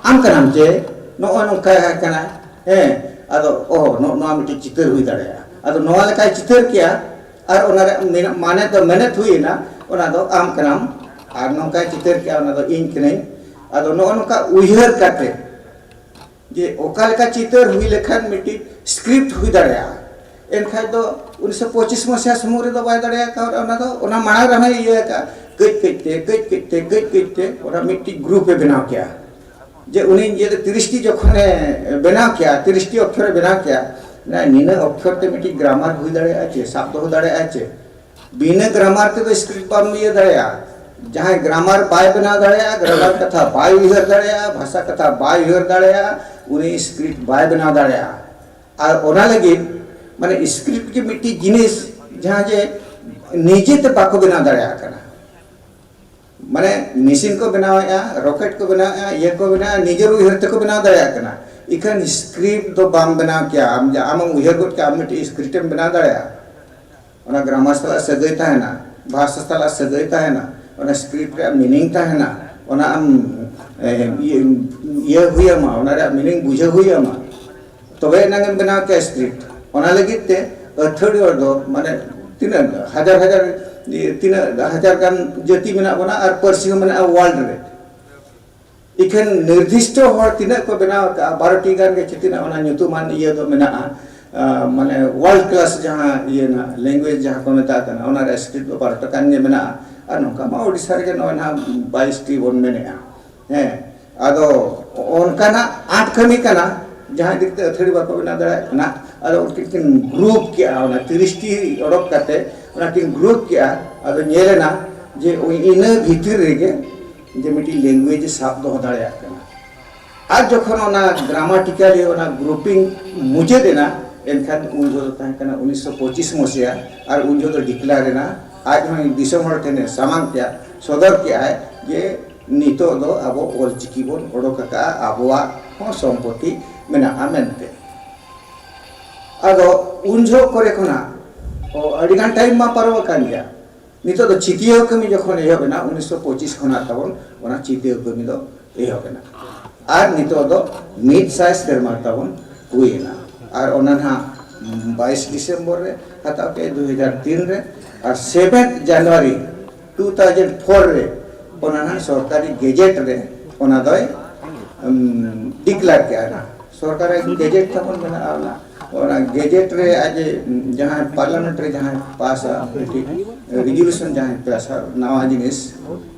ᱟᱢ ᱠᱟᱱᱟᱢ ᱪᱮ? ᱱᱚᱜᱼᱚᱭ ᱱᱚᱝᱠᱟ ᱠᱟᱱᱟ, ᱦᱮᱸ, ᱟᱫᱚ ᱚ ᱱᱚᱜᱼᱚ ᱱᱚᱣᱟ ᱢᱤᱫᱴᱤᱡ ᱪᱤᱛᱟᱹᱨ ᱦᱩᱭ ᱫᱟᱲᱮᱭᱟᱜᱼᱟ᱾" ᱟᱫᱚ ᱱᱚᱣᱟ ᱞᱮᱠᱟᱭ ᱪᱤᱛᱟᱹᱨ ᱠᱮᱜᱼᱟ ᱟᱨ ᱚᱱᱟ ᱨᱮᱭᱟᱜ ᱢᱮᱱ-, ᱢᱟᱱᱮ ᱫᱚ ᱢᱮᱱᱮᱛ ᱦᱩᱭᱮᱱᱟ, ᱚᱱᱟ ᱫᱚ ᱟᱢ ᱠᱟᱱᱟᱢ, ᱟᱨ ᱱᱚᱝᱠᱟᱭ ᱪᱤᱛᱟᱹᱨ ᱠᱮᱜᱼᱟ, ᱚᱱᱟ ᱫᱚ ᱤᱧ ᱠᱟᱹᱱᱟᱹᱧ᱾ ᱟᱫᱚ ᱱᱚᱜᱼᱚ ᱱᱚᱝᱠᱟ ᱩᱭᱦᱟᱹᱨ ᱠᱟᱛᱮ ᱡᱮ ᱚᱠᱟ ᱞᱮᱠᱟ ᱪᱤᱛᱟᱹᱨ ᱦᱩᱭ ᱞᱮᱠᱷᱟᱱ ᱢᱤᱫᱴᱤᱡ ᱥᱠᱨᱤᱯᱴ ᱦᱩᱭ ᱫᱟᱲᱮᱭᱟᱜᱼᱟ, ᱮᱱᱠᱷᱟᱡ ᱫᱚ ᱩᱱᱤᱥᱥᱚ ᱯᱚᱸᱪᱤᱥ ᱢᱟᱥᱤᱦᱟ ᱥᱚᱢᱚᱭ ᱨᱮᱫᱚ ᱵᱟᱭ ᱫᱟᱲᱮ ᱟᱠᱟᱫ, ᱚᱱᱟ ᱫᱚ, ᱚᱱᱟ ᱢᱟᱲᱟᱝ ᱨᱮᱦᱚᱸᱭ ᱤᱭᱟᱹ ᱟᱠᱟᱫ᱾ ᱠᱟᱹᱡ ᱠᱟᱹᱡ ᱛᱮ, ᱠᱟᱹᱡ ᱠᱟᱹᱡ ᱛᱮ, ᱠᱟᱹᱡ ᱠᱟᱹᱡ ᱛᱮ ᱚᱱᱟ ᱢᱤᱫᱴᱤᱡ ᱜᱨᱩᱯ ᱮ ᱵᱮᱱᱟᱣ ᱠᱮᱜᱼᱟ᱾ ᱡᱮ ᱩᱱᱤ ᱡᱮ ᱛᱤᱨᱤᱥ ᱴᱤ ᱡᱚᱠᱷᱚᱱᱮ ᱵᱮᱱᱟᱣ ᱠᱮᱜᱼᱟ, ᱛᱤᱨᱤᱥ ᱴᱤ ᱚᱠᱠᱷᱚᱨᱮ ᱵᱮᱱᱟᱣ ᱠᱮᱜᱼᱟ, ᱱᱤᱱᱟᱹᱜ ᱚᱠᱠᱷᱚᱨ ᱛᱮ ᱢᱤᱫᱴᱤᱡ ᱜᱨᱟᱢᱟᱨ ᱦᱩᱭ ᱫᱟᱲᱮᱭᱟᱜᱼᱟ ᱪᱮ, ᱥᱟᱵ ᱫᱚᱦᱚ ᱫᱟᱲᱮᱭᱟᱜᱼᱟ ᱪᱮ? ᱵᱤᱱᱟᱹ ᱜᱨᱟᱢᱟᱨ ᱛᱮᱫᱚ ᱥᱠᱨᱤᱯᱴ ᱵᱟᱢ ᱤᱭᱟᱹ ᱫᱟᱲᱮᱭᱟᱜᱼᱟ᱾ ᱡᱟᱦᱟᱸᱭ ᱜᱨᱟᱢᱟᱨ ᱵᱟᱭ ᱵᱮᱱᱟᱣ ᱫᱟᱲᱮᱭᱟᱜᱼᱟ, ᱜᱨᱟᱢᱟᱨ ᱠᱟᱛᱷᱟ ᱵᱟᱭ ᱩᱭᱦᱟᱹᱨ ᱫᱟᱲᱮᱭᱟᱜᱼᱟ, ᱵᱷᱟᱥᱟ ᱠᱟᱛᱷᱟ ᱵᱟᱭ ᱩᱭᱦᱟᱹᱨ ᱫᱟᱲᱮᱭᱟᱜᱼᱟ, ᱩᱱᱤ ᱥᱠᱨᱤᱯᱴ ᱵᱟᱭ ᱵᱮᱱᱟᱣ ᱫᱟᱲᱮᱭᱟᱜᱼᱟ᱾ ᱟᱨ ᱚᱱᱟ ᱞᱟᱹᱜᱤᱫ ᱢᱟᱱᱮ ᱥᱠᱨᱤᱯᱴ ᱜᱮ ᱢᱤᱫᱴᱤᱡ ᱡᱤᱱᱤᱥ ᱡᱟᱦᱟᱸ ᱡᱮ ᱱᱤᱡᱮ ᱛᱮ ᱵᱟᱠᱚ ᱵᱮᱱᱟᱣ ᱫᱟᱲᱮᱭᱟᱜ ᱠᱟᱱᱟ᱾ ᱢᱟᱱᱮ ᱢᱮᱥᱤᱱ ᱠᱚ ᱵᱮᱱᱟᱣᱮᱫᱼᱟ, ᱨᱚᱠᱮᱴ ᱠᱚ ᱵᱮᱱᱟᱣᱮᱫᱼᱟ, ᱤᱭᱟᱹ ᱠᱚ ᱵᱮᱱᱟᱣᱮᱫᱼᱟ, ᱱᱤᱡᱮᱨ ᱩᱭᱦᱟᱹᱨ ᱛᱮᱠᱚ ᱵᱮᱱᱟᱣ ᱫᱟᱲᱮᱭᱟᱜ ᱠᱟᱱᱟ᱾ ᱤᱠᱷᱟᱹᱱ ᱥᱠᱨᱤᱯᱴ ᱫᱚ ᱵᱟᱢ ᱵᱮᱱᱟᱣ ᱠᱮᱭᱟ᱾ ᱟᱢ ᱡᱟ-, ᱟᱢᱮᱢ ᱩᱭᱦᱟᱹᱨ ᱜᱚᱫ ᱠᱮᱭᱟ, ᱟᱢ ᱢᱤᱫᱴᱤᱡ ᱥᱠᱨᱤᱯᱴ ᱮᱢ ᱵᱮᱱᱟᱣ ᱫᱟᱲᱮᱭᱟᱜᱼᱟ᱾ ᱚᱱᱟ ᱜᱨᱟᱢᱟᱨ ᱥᱟᱞᱟᱜ ᱥᱟᱹᱜᱟᱹᱭ ᱛᱟᱦᱮᱱᱟ, ᱵᱷᱟᱥᱟ ᱥᱟᱞᱟᱜ ᱥᱟᱹᱜᱟᱹᱭ ᱛᱟᱦᱮᱱᱟ, ᱚᱱᱟ ᱥᱠᱨᱤᱯᱴ ᱨᱮᱭᱟᱜ ᱢᱤᱱᱤᱝ ᱛᱟᱦᱮᱱᱟ, ᱚᱱᱟ ᱟᱢ, ᱮ, ᱤᱭᱟᱹ, ᱤᱭᱟᱹ ᱦᱩᱭ ᱟᱢᱟ, ᱚᱱᱟ ᱨᱮᱭᱟᱜ ᱢᱤᱱᱤᱝ ᱵᱩᱡᱷᱟᱹᱣ ᱦᱩᱭ ᱟᱢᱟ, ᱛᱚᱵᱮ ᱮᱱᱟᱝ ᱮᱢ ᱵᱮᱱᱟᱣ ᱠᱮᱭᱟ ᱥᱠᱨᱤᱯᱴ᱾ ᱚᱱᱟ ᱞᱟᱹᱜᱤᱫ ᱛᱮ ᱟᱹᱛᱷᱟᱹᱲᱤ ᱦᱚᱲ ᱫᱚ ᱢᱟᱱᱮ ᱛᱤᱱᱟᱹᱜ ᱦᱟᱡᱟᱨ ᱦᱟᱡᱟᱨ, ᱛᱤᱱᱟᱹᱜ ᱦᱟᱡᱟᱨ ᱜᱟᱱ ᱡᱟᱹᱛᱤ ᱢᱮᱱᱟᱜ ᱵᱚᱱᱟ ᱟᱨ ᱯᱟᱹᱨᱥᱤ ᱦᱚᱸ ᱢᱮᱱᱟᱜᱼᱟ ᱣᱟᱨᱞᱰ ᱨᱮ᱾ ᱤᱠᱷᱟᱹᱱ ᱱᱤᱨᱫᱤᱥᱴᱚ ᱦᱚᱲ ᱛᱤᱱᱟᱹᱜ ᱠᱚ ᱵᱮᱱᱟᱣ ᱟᱠᱟᱫᱼᱟ, ᱵᱟᱨᱚ ᱴᱤ ᱜᱟᱱ ᱜᱮ ᱪᱮ ᱛᱤᱱᱟᱹᱜ ᱚᱱᱟ ᱧᱩᱛᱩᱢᱟᱱ ᱤᱭᱟᱹ ᱫᱚ ᱢᱮᱱᱟᱜᱼᱟ, ᱟᱸ, ᱢᱟᱱᱮ ᱣᱟᱨᱞᱰ ᱠᱞᱟᱥ ᱡᱟᱦᱟᱸ ᱤᱭᱟᱹ ᱨᱮᱱᱟᱜ ᱞᱮᱝᱜᱩᱭᱮᱡᱽ ᱡᱟᱦᱟᱸ ᱠᱚ ᱢᱮᱛᱟᱜ ᱠᱟᱱᱟ, ᱚᱱᱟ ᱨᱮᱭᱟᱜ ᱥᱠᱨᱤᱯᱴ ᱫᱚ ᱵᱟᱨᱚ ᱴᱟ ᱜᱟᱱ ᱜᱮ ᱢᱮᱱᱟᱜᱼᱟ᱾ ᱟᱨ ᱱᱚᱝᱠᱟ ᱢᱟ ᱳᱰᱤᱥᱟ ᱨᱮᱜᱮ ᱱᱚᱜᱼᱚᱭ ᱱᱟᱦᱟᱜ ᱵᱟᱭᱤᱥ ᱴᱤ ᱵᱚᱱ ᱢᱮᱱᱮᱫᱼᱟ᱾ ᱦᱮᱸ, ᱟᱫᱚ ᱚᱱᱠᱟᱱᱟᱜ ᱟᱸᱴ ᱠᱟᱹᱢᱤ ᱠᱟᱱᱟ, ᱡᱟᱦᱟᱸ ᱤᱫᱤ ᱠᱟᱛᱮ ᱟᱹᱛᱷᱟᱹᱲᱤ ᱵᱟᱠᱚ ᱵᱮᱱᱟᱣ ᱫᱟᱲᱮᱭᱟᱜ ᱠᱟᱱᱟ᱾ ᱟᱫᱚ ᱩᱱᱠᱤᱱ ᱠᱤᱱ ᱜᱨᱩᱯ ᱠᱮᱜᱼᱟ, ᱚᱱᱟ ᱛᱤᱨᱤᱥ ᱴᱤ ᱚᱰᱚᱠ ᱠᱟᱛᱮ ᱚᱱᱟ ᱠᱤᱱ ᱜᱨᱩᱯ ᱠᱮᱜᱼᱟ᱾ ᱟᱫᱚ ᱧᱮᱞ ᱮᱱᱟ ᱡᱮ ᱤᱱᱟᱹ ᱵᱷᱤᱛᱤᱨ ᱨᱮᱜᱮ ᱡᱮ ᱢᱤᱫᱴᱤᱡ ᱞᱮᱝᱜᱩᱭᱮᱡᱽ ᱮ ᱥᱟᱵ ᱫᱚᱦᱚ ᱫᱟᱲᱮᱭᱟᱜ ᱠᱟᱱᱟ᱾ ᱟᱨ ᱡᱚᱠᱷᱚᱱ ᱚᱱᱟ ᱜᱨᱟᱢᱟᱴᱤᱠᱟᱞᱤ ᱚᱱᱟ ᱜᱨᱩᱯᱤᱝ ᱢᱩᱪᱟᱹᱫ ᱮᱱᱟ, ᱮᱱᱠᱷᱟᱱ ᱩᱱ ᱡᱚᱦᱚᱜ ᱫᱚ ᱛᱟᱦᱮᱸ ᱠᱟᱱᱟ ᱩᱱᱤᱥᱥᱚ ᱯᱚᱸᱪᱤᱥ ᱢᱚᱥᱤᱦᱟ, ᱟᱨ ᱩᱱ ᱡᱚᱦᱚᱜ ᱫᱚ ᱰᱤᱠᱞᱮᱭᱟᱨ ᱮᱱᱟ, ᱟᱡ ᱦᱚᱸ ᱫᱤᱥᱚᱢ ᱦᱚᱲ ᱴᱷᱮᱱᱮ ᱥᱟᱢᱟᱝ ᱠᱮᱜᱼᱟ, ᱥᱚᱫᱚᱨ ᱠᱮᱜᱼᱟᱭ ᱡᱮ ᱱᱤᱛᱚᱜ ᱫᱚ ᱟᱵᱚ ᱚᱞᱪᱤᱠᱤ ᱵᱚᱱ ᱚᱰᱚᱠ ᱟᱠᱟᱫᱼᱟ, ᱟᱵᱚᱣᱟᱜ ᱦᱚᱸ ᱥᱚᱢᱯᱚᱛᱤ ᱢᱮᱱᱟᱜᱼᱟ ᱢᱮᱱᱛᱮ᱾ ᱟᱫᱚ ᱩᱱ ᱡᱚᱦᱚᱜ ᱠᱚᱨᱮ ᱠᱷᱚᱱᱟᱜ, ᱚ, ᱟᱹᱰᱤᱜᱟᱱ ᱴᱟᱭᱤᱢ ᱢᱟ ᱯᱟᱨᱚᱢ ᱟᱠᱟᱱ ᱜᱮᱭᱟ, ᱱᱤᱛᱚᱜ ᱫᱚ ᱪᱤᱛᱤᱭᱟᱹᱣ ᱠᱟᱹᱢᱤ ᱡᱚᱠᱷᱚᱱ ᱮᱦᱚᱵ ᱮᱱᱟ, ᱩᱱᱤᱥᱥᱚ ᱯᱚᱸᱪᱤᱥ ᱠᱷᱚᱱᱟᱜ ᱛᱟᱵᱚᱱ ᱚᱱᱟ ᱪᱤᱛᱤᱭᱟᱹᱣ ᱠᱟᱹᱢᱤ ᱫᱚ ᱮᱦᱚᱵ ᱮᱱᱟ᱾ ᱟᱨ ᱱᱤᱛᱚᱜ ᱫᱚ ᱢᱤᱫ ᱥᱟᱭ ᱥᱮᱨᱢᱟ ᱛᱟᱵᱚᱱ ᱦᱩᱭ ᱮᱱᱟ᱾ ᱟᱨ ᱚᱱᱟ ᱱᱟᱦᱟᱜ ᱵᱟᱭᱤᱥ ᱰᱤᱥᱮᱢᱵᱚᱨ ᱨᱮ ᱦᱟᱛᱟᱣ ᱠᱮᱫ, ᱫᱩ ᱦᱟᱡᱟᱨ ᱛᱤᱱ ᱨᱮ, ᱟᱨ ᱥᱮᱵᱷᱮᱱ ᱡᱟᱱᱩᱣᱟᱨᱤ ᱴᱩ ᱛᱷᱟᱣᱡᱮᱱᱰ ᱯᱷᱳᱨ ᱨᱮ ᱚᱱᱟ ᱱᱟᱦᱟᱜ ᱥᱚᱨᱠᱟᱨᱤ ᱜᱮᱡᱮᱴ ᱨᱮ ᱚᱱᱟ ᱫᱚᱭ, ᱩᱢ, ᱰᱤᱠᱞᱮᱭᱟᱨ ᱠᱮᱜᱼᱟ ᱱᱟᱦᱟᱜ᱾ ᱥᱚᱨᱠᱟᱨᱟᱜ ᱜᱮᱡᱮᱴ ᱛᱟᱵᱚᱱ ᱢᱮᱱᱟᱜᱼᱟ ᱚᱱᱟ᱾ ᱚᱱᱟ ᱜᱮᱡᱮᱴ ᱨᱮ ᱟᱡ ᱡᱟᱦᱟᱸᱭ ᱯᱟᱨᱞᱟᱢᱮᱱᱴ ᱨᱮ ᱡᱟᱦᱟᱸᱭ ᱯᱟᱥᱟ, ᱢᱤᱫᱴᱤᱡ ᱨᱮᱡᱩᱞᱩᱥᱚᱱ ᱡᱟᱦᱟᱸᱭ ᱯᱟᱥᱟ, ᱱᱟᱣᱟ ᱡᱤᱱᱤᱥ,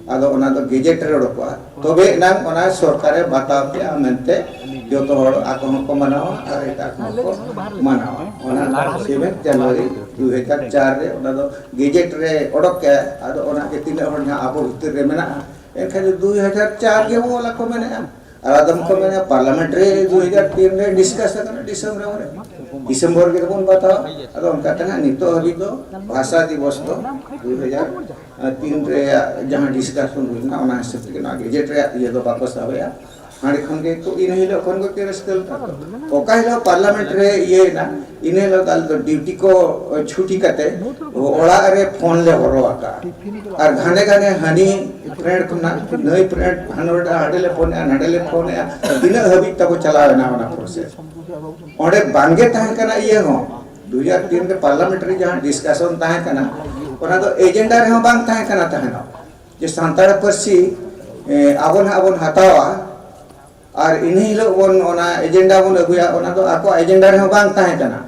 ᱟᱫᱚ ᱚᱱᱟ ᱫᱚ ᱜᱮᱡᱮᱴ ᱨᱮ ᱚᱰᱚᱠᱚᱜᱼᱟ᱾ ᱛᱚᱵᱮ ᱮᱱᱟᱝ ᱚᱱᱟ ᱥᱚᱨᱠᱟᱨᱮ ᱵᱟᱛᱟᱣ ᱠᱮᱜᱼᱟ ᱢᱮᱱᱛᱮ ᱡᱚᱛᱚ ᱦᱚᱲ ᱟᱠᱚ ᱦᱚᱸᱠᱚ ᱢᱟᱱᱟᱣᱟ ᱟᱨ ᱮᱴᱟᱜ ᱠᱚᱦᱚᱸ ᱠᱚ ᱢᱟᱱᱟᱣᱟ᱾ ᱚᱱᱟ ᱥᱮᱵᱷᱮᱱ ᱡᱟᱱᱩᱣᱟᱨᱤ ᱫᱩ ᱦᱟᱡᱟᱨ ᱪᱟᱨ ᱨᱮ ᱚᱱᱟ ᱫᱚ ᱜᱮᱡᱮᱴ ᱨᱮ ᱚᱰᱚᱠ ᱠᱮᱜᱼᱟ᱾ ᱟᱫᱚ ᱚᱱᱟ ᱜᱮ ᱛᱤᱱᱟᱹᱜ ᱦᱚᱲ ᱱᱟᱦᱟᱜ ᱟᱵᱚ ᱵᱷᱤᱛᱤᱨ ᱨᱮ ᱢᱮᱱᱟᱜᱼᱟ, ᱮᱱᱠᱷᱟᱱ ᱫᱚ ᱫᱩ ᱦᱟᱡᱟᱨ ᱪᱟᱨ ᱜᱮ ᱚᱞ ᱟᱠᱚ ᱢᱮᱱᱮᱜᱼᱟ᱾ ᱟᱨ ᱟᱫᱚᱢ ᱠᱚ ᱢᱮᱱᱟ ᱯᱟᱨᱞᱟᱢᱮᱱᱴ ᱨᱮ ᱫᱩ ᱦᱟᱡᱟᱨ ᱛᱤᱱ ᱨᱮ ᱰᱤᱥᱠᱟᱥ ᱟᱠᱟᱱᱟ, ᱰᱤᱥᱮᱢᱵᱚᱨ ᱨᱮ, ᱰᱤᱥᱮᱢᱵᱚᱨ ᱜᱮ ᱵᱚᱱ ᱵᱟᱛᱟᱣᱟ᱾ ᱟᱫᱚ ᱚᱱᱠᱟ ᱛᱮ ᱱᱟᱦᱟᱜ ᱱᱤᱛᱚᱜ ᱦᱟᱹᱵᱤᱡ ᱫᱚ ᱵᱷᱟᱥᱟ ᱫᱤᱵᱚᱥ ᱫᱚ ᱫᱩ ᱦᱟᱡᱟᱨ ᱛᱤᱱ ᱨᱮᱭᱟᱜ ᱡᱟᱦᱟᱸ ᱰᱤᱥᱠᱟᱥᱚᱱ ᱦᱩᱭ ᱞᱮᱱᱟ, ᱚᱱᱟ ᱦᱤᱥᱟᱹᱵ ᱛᱮᱜᱮ ᱱᱚᱣᱟ ᱜᱮᱡᱮᱴ ᱨᱮᱭᱟᱜ ᱤᱭᱟᱹ ᱫᱚ ᱵᱟᱠᱚ ᱥᱟᱵᱮᱜᱼᱟ᱾ ᱦᱟᱸᱰᱮ ᱠᱷᱚᱱ ᱜᱮ ᱠᱚ, ᱤᱱᱟᱹ ᱦᱤᱞᱳᱜ ᱠᱷᱚᱱ ᱜᱮ ᱠᱚ ᱨᱟᱹᱥᱠᱟᱹ ᱞᱮᱠᱟ ᱠᱚ᱾ ᱚᱠᱟ ᱦᱤᱞᱳᱜ ᱯᱟᱨᱞᱟᱢᱮᱱᱴ ᱨᱮ ᱤᱭᱟᱹᱭᱮᱱᱟ, ᱤᱱᱟᱹ ᱦᱤᱞᱳᱜ ᱫᱚ ᱟᱞᱮ ᱫᱚ ᱰᱤᱭᱩᱴᱤ ᱠᱚ ᱪᱷᱩᱴᱤ ᱠᱟᱛᱮ ᱚᱲᱟᱜ ᱨᱮ ᱯᱷᱳᱱ ᱞᱮ ᱦᱚᱨᱚ ᱟᱠᱟᱫᱼᱟ᱾ ᱟᱨ ᱜᱷᱟᱱᱮ ᱜᱷᱟᱱᱮ ᱦᱟᱹᱱᱤ ᱯᱷᱨᱮᱱᱰ ᱠᱷᱚᱱᱟᱜ ᱱᱟᱹᱭ ᱯᱷᱨᱮᱱᱰ ᱦᱟᱸᱰᱮ, ᱦᱟᱸᱰᱮ ᱞᱮ ᱯᱷᱳᱱᱮᱜᱼᱟ, ᱱᱟᱸᱰᱮ ᱞᱮ ᱯᱷᱳᱱᱮᱜᱼᱟ, ᱛᱤᱱᱟᱹᱜ ᱦᱟᱹᱵᱤᱡ ᱛᱟᱵᱚ ᱪᱟᱞᱟᱣ ᱮᱱᱟ ᱚᱱᱟ ᱯᱨᱚᱥᱮᱥ᱾ ᱚᱸᱰᱮ ᱵᱟᱝᱜᱮ ᱛᱟᱦᱮᱸ ᱠᱟᱱᱟ ᱤᱭᱟᱹ ᱦᱚᱸ, ᱫᱩ ᱦᱟᱡᱟᱨ ᱛᱤᱱ ᱨᱮ ᱯᱟᱨᱞᱟᱢᱮᱱᱴ ᱨᱮ ᱡᱟᱦᱟᱸ ᱰᱤᱥᱠᱟᱥᱚᱱ ᱛᱟᱦᱮᱸ ᱠᱟᱱᱟ, ᱚᱱᱟ ᱫᱚ ᱮᱡᱮᱱᱰᱟ ᱨᱮᱦᱚᱸ ᱵᱟᱝ ᱛᱟᱦᱮᱸ ᱠᱟᱱᱟ ᱛᱟᱦᱮᱱᱚᱜ, ᱡᱮ ᱥᱟᱱᱛᱟᱲ ᱯᱟᱹᱨᱥᱤ, ᱮ, ᱟᱵᱚ ᱱᱟᱦᱟᱜ ᱵᱚᱱ ᱦᱟᱛᱟᱣᱟ ᱟᱨ ᱤᱱᱟᱹ ᱦᱤᱞᱳᱜ ᱵᱚᱱ ᱚᱱᱟ ᱮᱡᱮᱱᱰᱟ ᱵᱚᱱ ᱟᱹᱜᱩᱭᱟ, ᱚᱱᱟ ᱫᱚ ᱟᱠᱚᱣᱟᱜ ᱮᱡᱮᱱᱰᱟ ᱨᱮᱦᱚᱸ ᱵᱟᱝ ᱛᱟᱦᱮᱸ ᱠᱟᱱᱟ᱾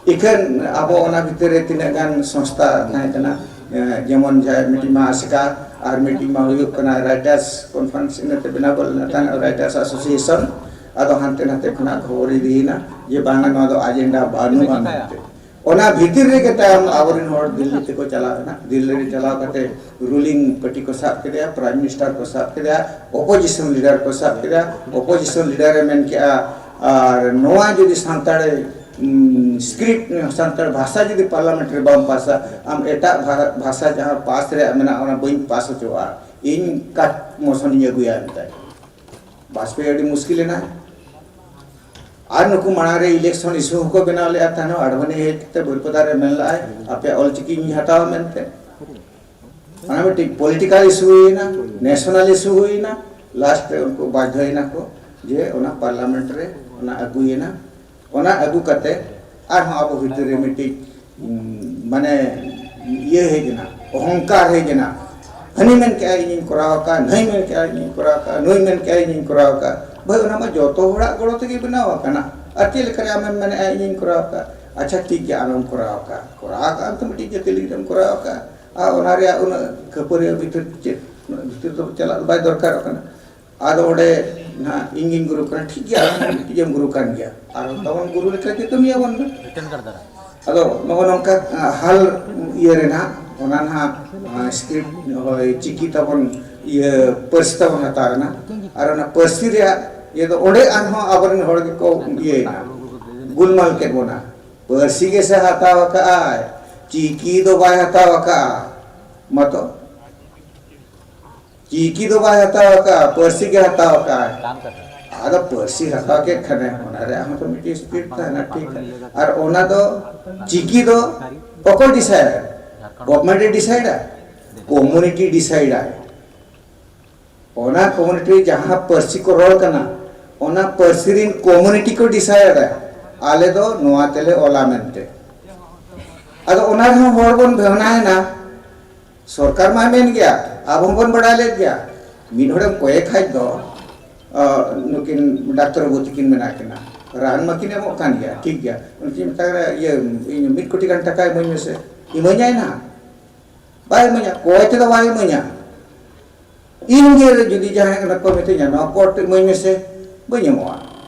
ᱤᱠᱷᱟᱹᱱ ᱟᱵᱚ ᱚᱱᱟ ᱵᱷᱤᱛᱤᱨ ᱨᱮ ᱛᱤᱱᱟᱹᱜ ᱜᱟᱱ ᱥᱚᱝᱥᱛᱷᱟ ᱛᱟᱦᱮᱸ ᱠᱟᱱᱟ, ᱮ, ᱡᱮᱢᱚᱱ ᱡᱟᱦᱟᱸ ᱢᱤᱫᱴᱤᱡ ᱢᱟ ᱟᱥᱮᱠᱟ ᱟᱨ ᱢᱤᱫᱴᱤᱡ ᱢᱟ ᱦᱩᱭᱩᱜ ᱠᱟᱱᱟ ᱨᱟᱭᱴᱟᱨᱥ ᱠᱚᱱᱯᱷᱟᱨᱮᱱᱥ, ᱤᱱᱟᱹᱛᱮ ᱵᱮᱱᱟᱣ ᱜᱚᱫ ᱞᱮᱱᱟ ᱛᱟᱦᱮᱸᱫ ᱨᱟᱭᱴᱟᱨᱥ ᱮᱥᱳᱥᱤᱭᱮᱥᱚᱱ᱾ ᱟᱫᱚ ᱦᱟᱱᱛᱮ ᱱᱟᱛᱮ ᱠᱷᱚᱱᱟᱜ ᱠᱷᱚᱵᱚᱨ ᱤᱫᱤᱭᱮᱱᱟ ᱡᱮ ᱵᱟᱝᱟ, ᱱᱚᱣᱟ ᱫᱚ ᱮᱡᱮᱱᱰᱟ ᱵᱟᱹᱱᱩᱜᱼᱟ ᱢᱮᱱᱛᱮ᱾ ᱚᱱᱟ ᱵᱷᱤᱛᱤᱨ ᱨᱮᱜᱮ ᱛᱟᱭᱚᱢ ᱟᱵᱚᱨᱮᱱ ᱦᱚᱲ ᱫᱤᱞᱞᱤ ᱛᱮᱠᱚ ᱪᱟᱞᱟᱣ ᱮᱱᱟ᱾ ᱫᱤᱞᱞᱤ ᱨᱮ ᱪᱟᱞᱟᱣ ᱠᱟᱛᱮ ᱨᱩᱞᱤᱝ ᱯᱟᱨᱴᱤ ᱠᱚ ᱥᱟᱵ ᱠᱮᱫᱮᱭᱟ, ᱯᱨᱟᱭᱤᱢ ᱢᱤᱱᱤᱥᱴᱟᱨ ᱠᱚ ᱥᱟᱵ ᱠᱮᱫᱮᱭᱟ, ᱚᱯᱳᱡᱤᱥᱚᱱ ᱞᱤᱰᱟᱨ ᱠᱚ ᱥᱟᱵ ᱠᱮᱫᱮᱭᱟ᱾ ᱚᱯᱳᱡᱤᱥᱚᱱ ᱞᱤᱰᱟᱨ ᱮ ᱢᱮᱱ ᱠᱮᱜᱼᱟ, ᱟᱨ ᱱᱚᱣᱟ ᱡᱩᱫᱤ ᱥᱟᱱᱛᱟᱲ, ᱩᱢ, ᱥᱠᱨᱤᱯᱴ, ᱥᱟᱱᱛᱟᱲ ᱵᱷᱟᱥᱟ ᱡᱩᱫᱤ ᱯᱟᱨᱞᱟᱢᱮᱱᱴ ᱨᱮ ᱵᱟᱢ ᱯᱟᱥᱟ, ᱟᱢ ᱮᱴᱟᱜ ᱵᱷᱟ-, ᱵᱷᱟᱥᱟ ᱡᱟᱦᱟᱸ ᱯᱟᱥ ᱨᱮᱭᱟᱜ ᱢᱮᱱᱟᱜᱼᱟ, ᱚᱱᱟ ᱵᱟᱹᱧ ᱯᱟᱥ ᱦᱚᱪᱚᱣᱟᱜᱼᱟ, ᱤᱧ ᱠᱟᱴ ᱢᱳᱥᱚᱱ ᱤᱧ ᱟᱹᱜᱩᱭᱟ ᱢᱮᱛᱟᱭ᱾ ᱵᱟᱡᱽᱯᱮᱭᱤ ᱟᱹᱰᱤ ᱢᱩᱥᱠᱤᱞ ᱮᱱᱟ᱾ ᱟᱨ ᱱᱩᱠᱩ ᱢᱟᱲᱟᱝ ᱨᱮ ᱤᱞᱮᱠᱥᱚᱱ ᱤᱥᱩ ᱦᱚᱸᱠᱚ ᱵᱮᱱᱟᱣ ᱞᱮᱫᱼᱟ, ᱛᱟᱦᱮᱱ ᱟᱰᱵᱟᱱᱤ ᱦᱮᱡ ᱠᱟᱛᱮ ᱵᱟᱹᱨᱤᱯᱟᱫᱟ ᱨᱮ ᱢᱮᱱ ᱞᱮᱫᱼᱟᱭ, ᱟᱯᱮᱭᱟᱜ ᱚᱞᱪᱤᱠᱤᱧ ᱦᱟᱛᱟᱣᱟ ᱢᱮᱱᱛᱮ᱾ ᱚᱱᱟ ᱢᱤᱫᱴᱤᱡ ᱯᱚᱞᱤᱴᱤᱠᱟᱞ ᱤᱥᱩ ᱦᱩᱭᱮᱱᱟ, ᱱᱮᱥᱚᱱᱟᱞ ᱤᱥᱩ ᱦᱩᱭᱮᱱᱟ, ᱞᱟᱥᱴ ᱨᱮ ᱩᱱᱠᱩ ᱵᱟᱫᱽᱫᱷᱚᱭᱮᱱᱟ ᱠᱚ ᱡᱮ ᱚᱱᱟ ᱯᱟᱨᱞᱟᱢᱮᱱᱴ ᱨᱮ ᱚᱱᱟ ᱟᱹᱜᱩᱭᱮᱱᱟ᱾ ᱚᱱᱟ ᱟᱹᱜᱩ ᱠᱟᱛᱮ ᱟᱨᱦᱚᱸ ᱟᱵᱚ ᱵᱷᱤᱛᱤᱨ ᱨᱮ ᱢᱤᱫᱴᱤᱡ, ᱩᱢ, ᱢᱟᱱᱮ ᱤᱭᱟᱹ ᱦᱮᱡ ᱮᱱᱟ, ᱚᱦᱚᱝᱠᱟᱨ ᱦᱮᱡ ᱮᱱᱟ᱾ ᱦᱟᱹᱱᱤ ᱢᱮᱱ ᱠᱮᱜᱼᱟ ᱤᱧᱤᱧ ᱠᱚᱨᱟᱣ ᱟᱠᱟᱫ, ᱱᱟᱹᱭ ᱢᱮᱱ ᱠᱮᱜᱼᱟ ᱤᱧᱤᱧ ᱠᱚᱨᱟᱣ ᱟᱠᱟᱫ, ᱱᱩᱭ ᱢᱮᱱ ᱠᱮᱜᱼᱟ ᱤᱧᱤᱧ ᱠᱚᱨᱟᱣ ᱟᱠᱟᱫ᱾ ᱵᱷᱟᱹᱭ, ᱚᱱᱟ ᱢᱟ ᱡᱚᱛᱚ ᱦᱚᱲᱟᱜ ᱜᱚᱲᱚ ᱛᱮᱜᱮ ᱵᱮᱱᱟᱣ ᱟᱠᱟᱱᱟ᱾ ᱟᱨ ᱪᱮᱫ ᱞᱮᱠᱟᱨᱮ ᱟᱢᱮᱢ ᱢᱮᱱᱮᱫᱼᱟ ᱤᱧᱤᱧ ᱠᱚᱨᱟᱣ ᱟᱠᱟᱫ? ᱟᱪᱪᱷᱟ, ᱴᱷᱤᱠ ᱜᱮᱭᱟ, ᱟᱢᱮᱢ ᱠᱚᱨᱟᱣ ᱟᱠᱟᱫ, ᱠᱚᱨᱟᱣ ᱟᱠᱟᱫ ᱟᱢ ᱛᱚ ᱢᱤᱫᱴᱤᱡ ᱡᱟᱹᱛᱤ ᱞᱟᱹᱜᱤᱫ ᱮᱢ ᱠᱚᱨᱟᱣ ᱟᱠᱟᱫ, ᱟᱨ ᱚᱱᱟ ᱨᱮᱭᱟᱜ ᱩᱱᱟᱹᱜ ᱠᱷᱟᱹᱯᱟᱹᱨᱤ ᱵᱷᱤᱛᱤᱨ ᱪᱮᱫ, ᱩᱱᱟᱹᱜ ᱵᱷᱤᱛᱤᱨ ᱫᱚ ᱪᱟᱞᱟᱜ ᱵᱟᱭ ᱫᱚᱨᱠᱟᱨᱚᱜ ᱠᱟᱱᱟ᱾ ᱟᱫᱚ ᱚᱸᱰᱮ ᱱᱟᱦᱟᱜ ᱤᱧ ᱜᱤᱧ ᱜᱩᱨᱩ ᱠᱟᱱᱟ, ᱴᱷᱤᱠ ᱜᱮᱭᱟ, ᱟᱢ ᱦᱚᱸ ᱢᱤᱫᱴᱤᱡ ᱮᱢ ᱜᱩᱨᱩ ᱠᱟᱱ ᱜᱮᱭᱟ, ᱟᱨ ᱛᱟᱵᱚᱱ ᱜᱩᱨᱩ ᱞᱮᱠᱟ ᱜᱮ ᱠᱟᱹᱢᱤᱭᱟᱵᱚᱱ ᱫᱚ᱾ ᱟᱫᱚ ᱱᱚᱜᱼᱚ ᱱᱚᱝᱠᱟ, ᱟ, ᱦᱟᱞ ᱤᱭᱟᱹ ᱨᱮᱱᱟᱜ ᱚᱱᱟ ᱱᱟᱦᱟᱜ, ᱟ, ᱥᱠᱨᱤᱯᱴ, ᱦᱳᱭ, ᱪᱤᱠᱤ ᱛᱟᱵᱚᱱ, ᱤᱭᱟᱹ, ᱯᱟᱹᱨᱥᱤ ᱛᱟᱵᱚᱱ ᱦᱟᱛᱟᱣ ᱨᱮᱱᱟᱜ, ᱟᱨ ᱚᱱᱟ ᱯᱟᱹᱨᱥᱤ ᱨᱮᱭᱟᱜ ᱤᱭᱟᱹ ᱫᱚ ᱚᱸᱰᱮ ᱟᱨᱦᱚᱸ ᱟᱵᱚᱨᱮᱱ ᱦᱚᱲ ᱜᱮᱠᱚ ᱤᱭᱟᱹᱭᱮᱱᱟ, ᱜᱩᱞᱢᱟᱞ ᱠᱮᱫ ᱵᱚᱱᱟ᱾ ᱯᱟᱹᱨᱥᱤ ᱜᱮᱥᱮ ᱦᱟᱛᱟᱣ ᱟᱠᱟᱫᱼᱟᱭ, ᱪᱤᱠᱤ ᱫᱚ ᱵᱟᱭ ᱦᱟᱛᱟᱣ ᱟᱠᱟᱫᱼᱟ᱾ ᱢᱟᱛᱚ ᱪᱤᱠᱤ ᱫᱚ ᱵᱟᱭ ᱦᱟᱛᱟᱣ ᱟᱠᱟᱫᱼᱟ, ᱯᱟᱹᱨᱥᱤ ᱜᱮ ᱦᱟᱛᱟᱣ ᱟᱠᱟᱫᱼᱟᱭ᱾ ᱟᱫᱚ ᱯᱟᱹᱨᱥᱤ ᱦᱟᱛᱟᱣ ᱠᱮᱫ ᱠᱷᱟᱱᱮ ᱚᱱᱟ ᱨᱮᱭᱟᱜ ᱦᱚᱸᱛᱚ ᱢᱤᱫᱴᱤᱡ ᱥᱯᱤᱨᱤᱴ ᱛᱟᱦᱮᱱᱟ, ᱴᱷᱤᱠ? ᱟᱨ ᱚᱱᱟ ᱫᱚ ᱪᱤᱠᱤ ᱫᱚ ᱚᱠᱚᱭ ᱰᱤᱥᱟᱭᱤᱰ? ᱜᱚᱵᱷᱚᱨᱱᱢᱮᱱᱴ ᱮ ᱰᱤᱥᱟᱭᱤᱰᱟ? ᱠᱚᱢᱩᱱᱤᱴᱤ ᱰᱤᱥᱟᱭᱤᱰᱟᱭ᱾ ᱚᱱᱟ ᱠᱚᱢᱩᱱᱤᱴᱤ ᱨᱮ ᱡᱟᱦᱟᱸ ᱯᱟᱹᱨᱥᱤ ᱠᱚ ᱨᱚᱲ ᱠᱟᱱᱟ, ᱚᱱᱟ ᱯᱟᱹᱨᱥᱤ ᱨᱮᱱ ᱠᱚᱢᱩᱱᱤᱴᱤ ᱠᱚ ᱰᱤᱥᱟᱭᱤᱰᱟ, ᱟᱞᱮ ᱫᱚ ᱱᱚᱣᱟ ᱛᱮᱞᱮ ᱚᱞᱟ ᱢᱮᱱᱛᱮ᱾ ᱟᱫᱚ ᱚᱱᱟ ᱨᱮᱦᱚᱸ ᱦᱚᱲ ᱵᱚᱱ ᱵᱷᱟᱵᱽᱱᱟᱭᱮᱱᱟ᱾ ᱥᱚᱨᱠᱟᱨ ᱢᱟ ᱢᱮᱱ ᱜᱮᱭᱟ, ᱟᱵᱚ ᱦᱚᱸᱵᱚᱱ ᱵᱟᱲᱟᱭ ᱞᱮᱫ ᱜᱮᱭᱟ᱾ ᱢᱤᱫ ᱦᱚᱲᱮᱢ ᱠᱚᱭᱮ ᱠᱷᱟᱡ ᱫᱚ, ᱟ, ᱱᱩᱠᱤᱱ ᱰᱟᱠᱛᱚᱨ ᱵᱟᱹᱵᱩ ᱛᱟᱹᱠᱤᱱ ᱢᱮᱱᱟᱜ ᱠᱤᱱᱟ, ᱨᱟᱱ ᱢᱟᱠᱤᱱ ᱮᱢᱚᱜ ᱠᱟᱱ ᱜᱮᱭᱟ, ᱴᱷᱤᱠ ᱜᱮᱭᱟ᱾ ᱩᱱᱠᱤᱱ ᱢᱮᱛᱟ ᱠᱟᱱᱟ, "ᱤᱭᱟᱹ, ᱤᱧ ᱢᱤᱫ ᱠᱳᱴᱤ ᱜᱟᱱ ᱴᱟᱠᱟ ᱤᱢᱟᱹᱧ ᱢᱮᱥᱮ", ᱤᱢᱟᱹᱧᱟᱭ ᱱᱟᱦᱟᱜ? ᱵᱟᱭ ᱤᱢᱟᱹᱧᱟ, ᱠᱚᱭ ᱛᱮᱫᱚ ᱵᱟᱭ ᱤᱢᱟᱹᱧᱟ᱾ ᱤᱧ ᱜᱮ ᱡᱩᱫᱤ ᱡᱟᱦᱟᱸᱭ ᱠᱟᱱᱟ ᱠᱚ ᱢᱤᱛᱟᱹᱧᱟ, "ᱱᱚᱣᱟ ᱠᱳᱴ ᱤᱢᱟᱹᱧ ᱢᱮᱥᱮ", ᱵᱟᱹᱧ ᱮᱢᱚᱜᱼᱟ᱾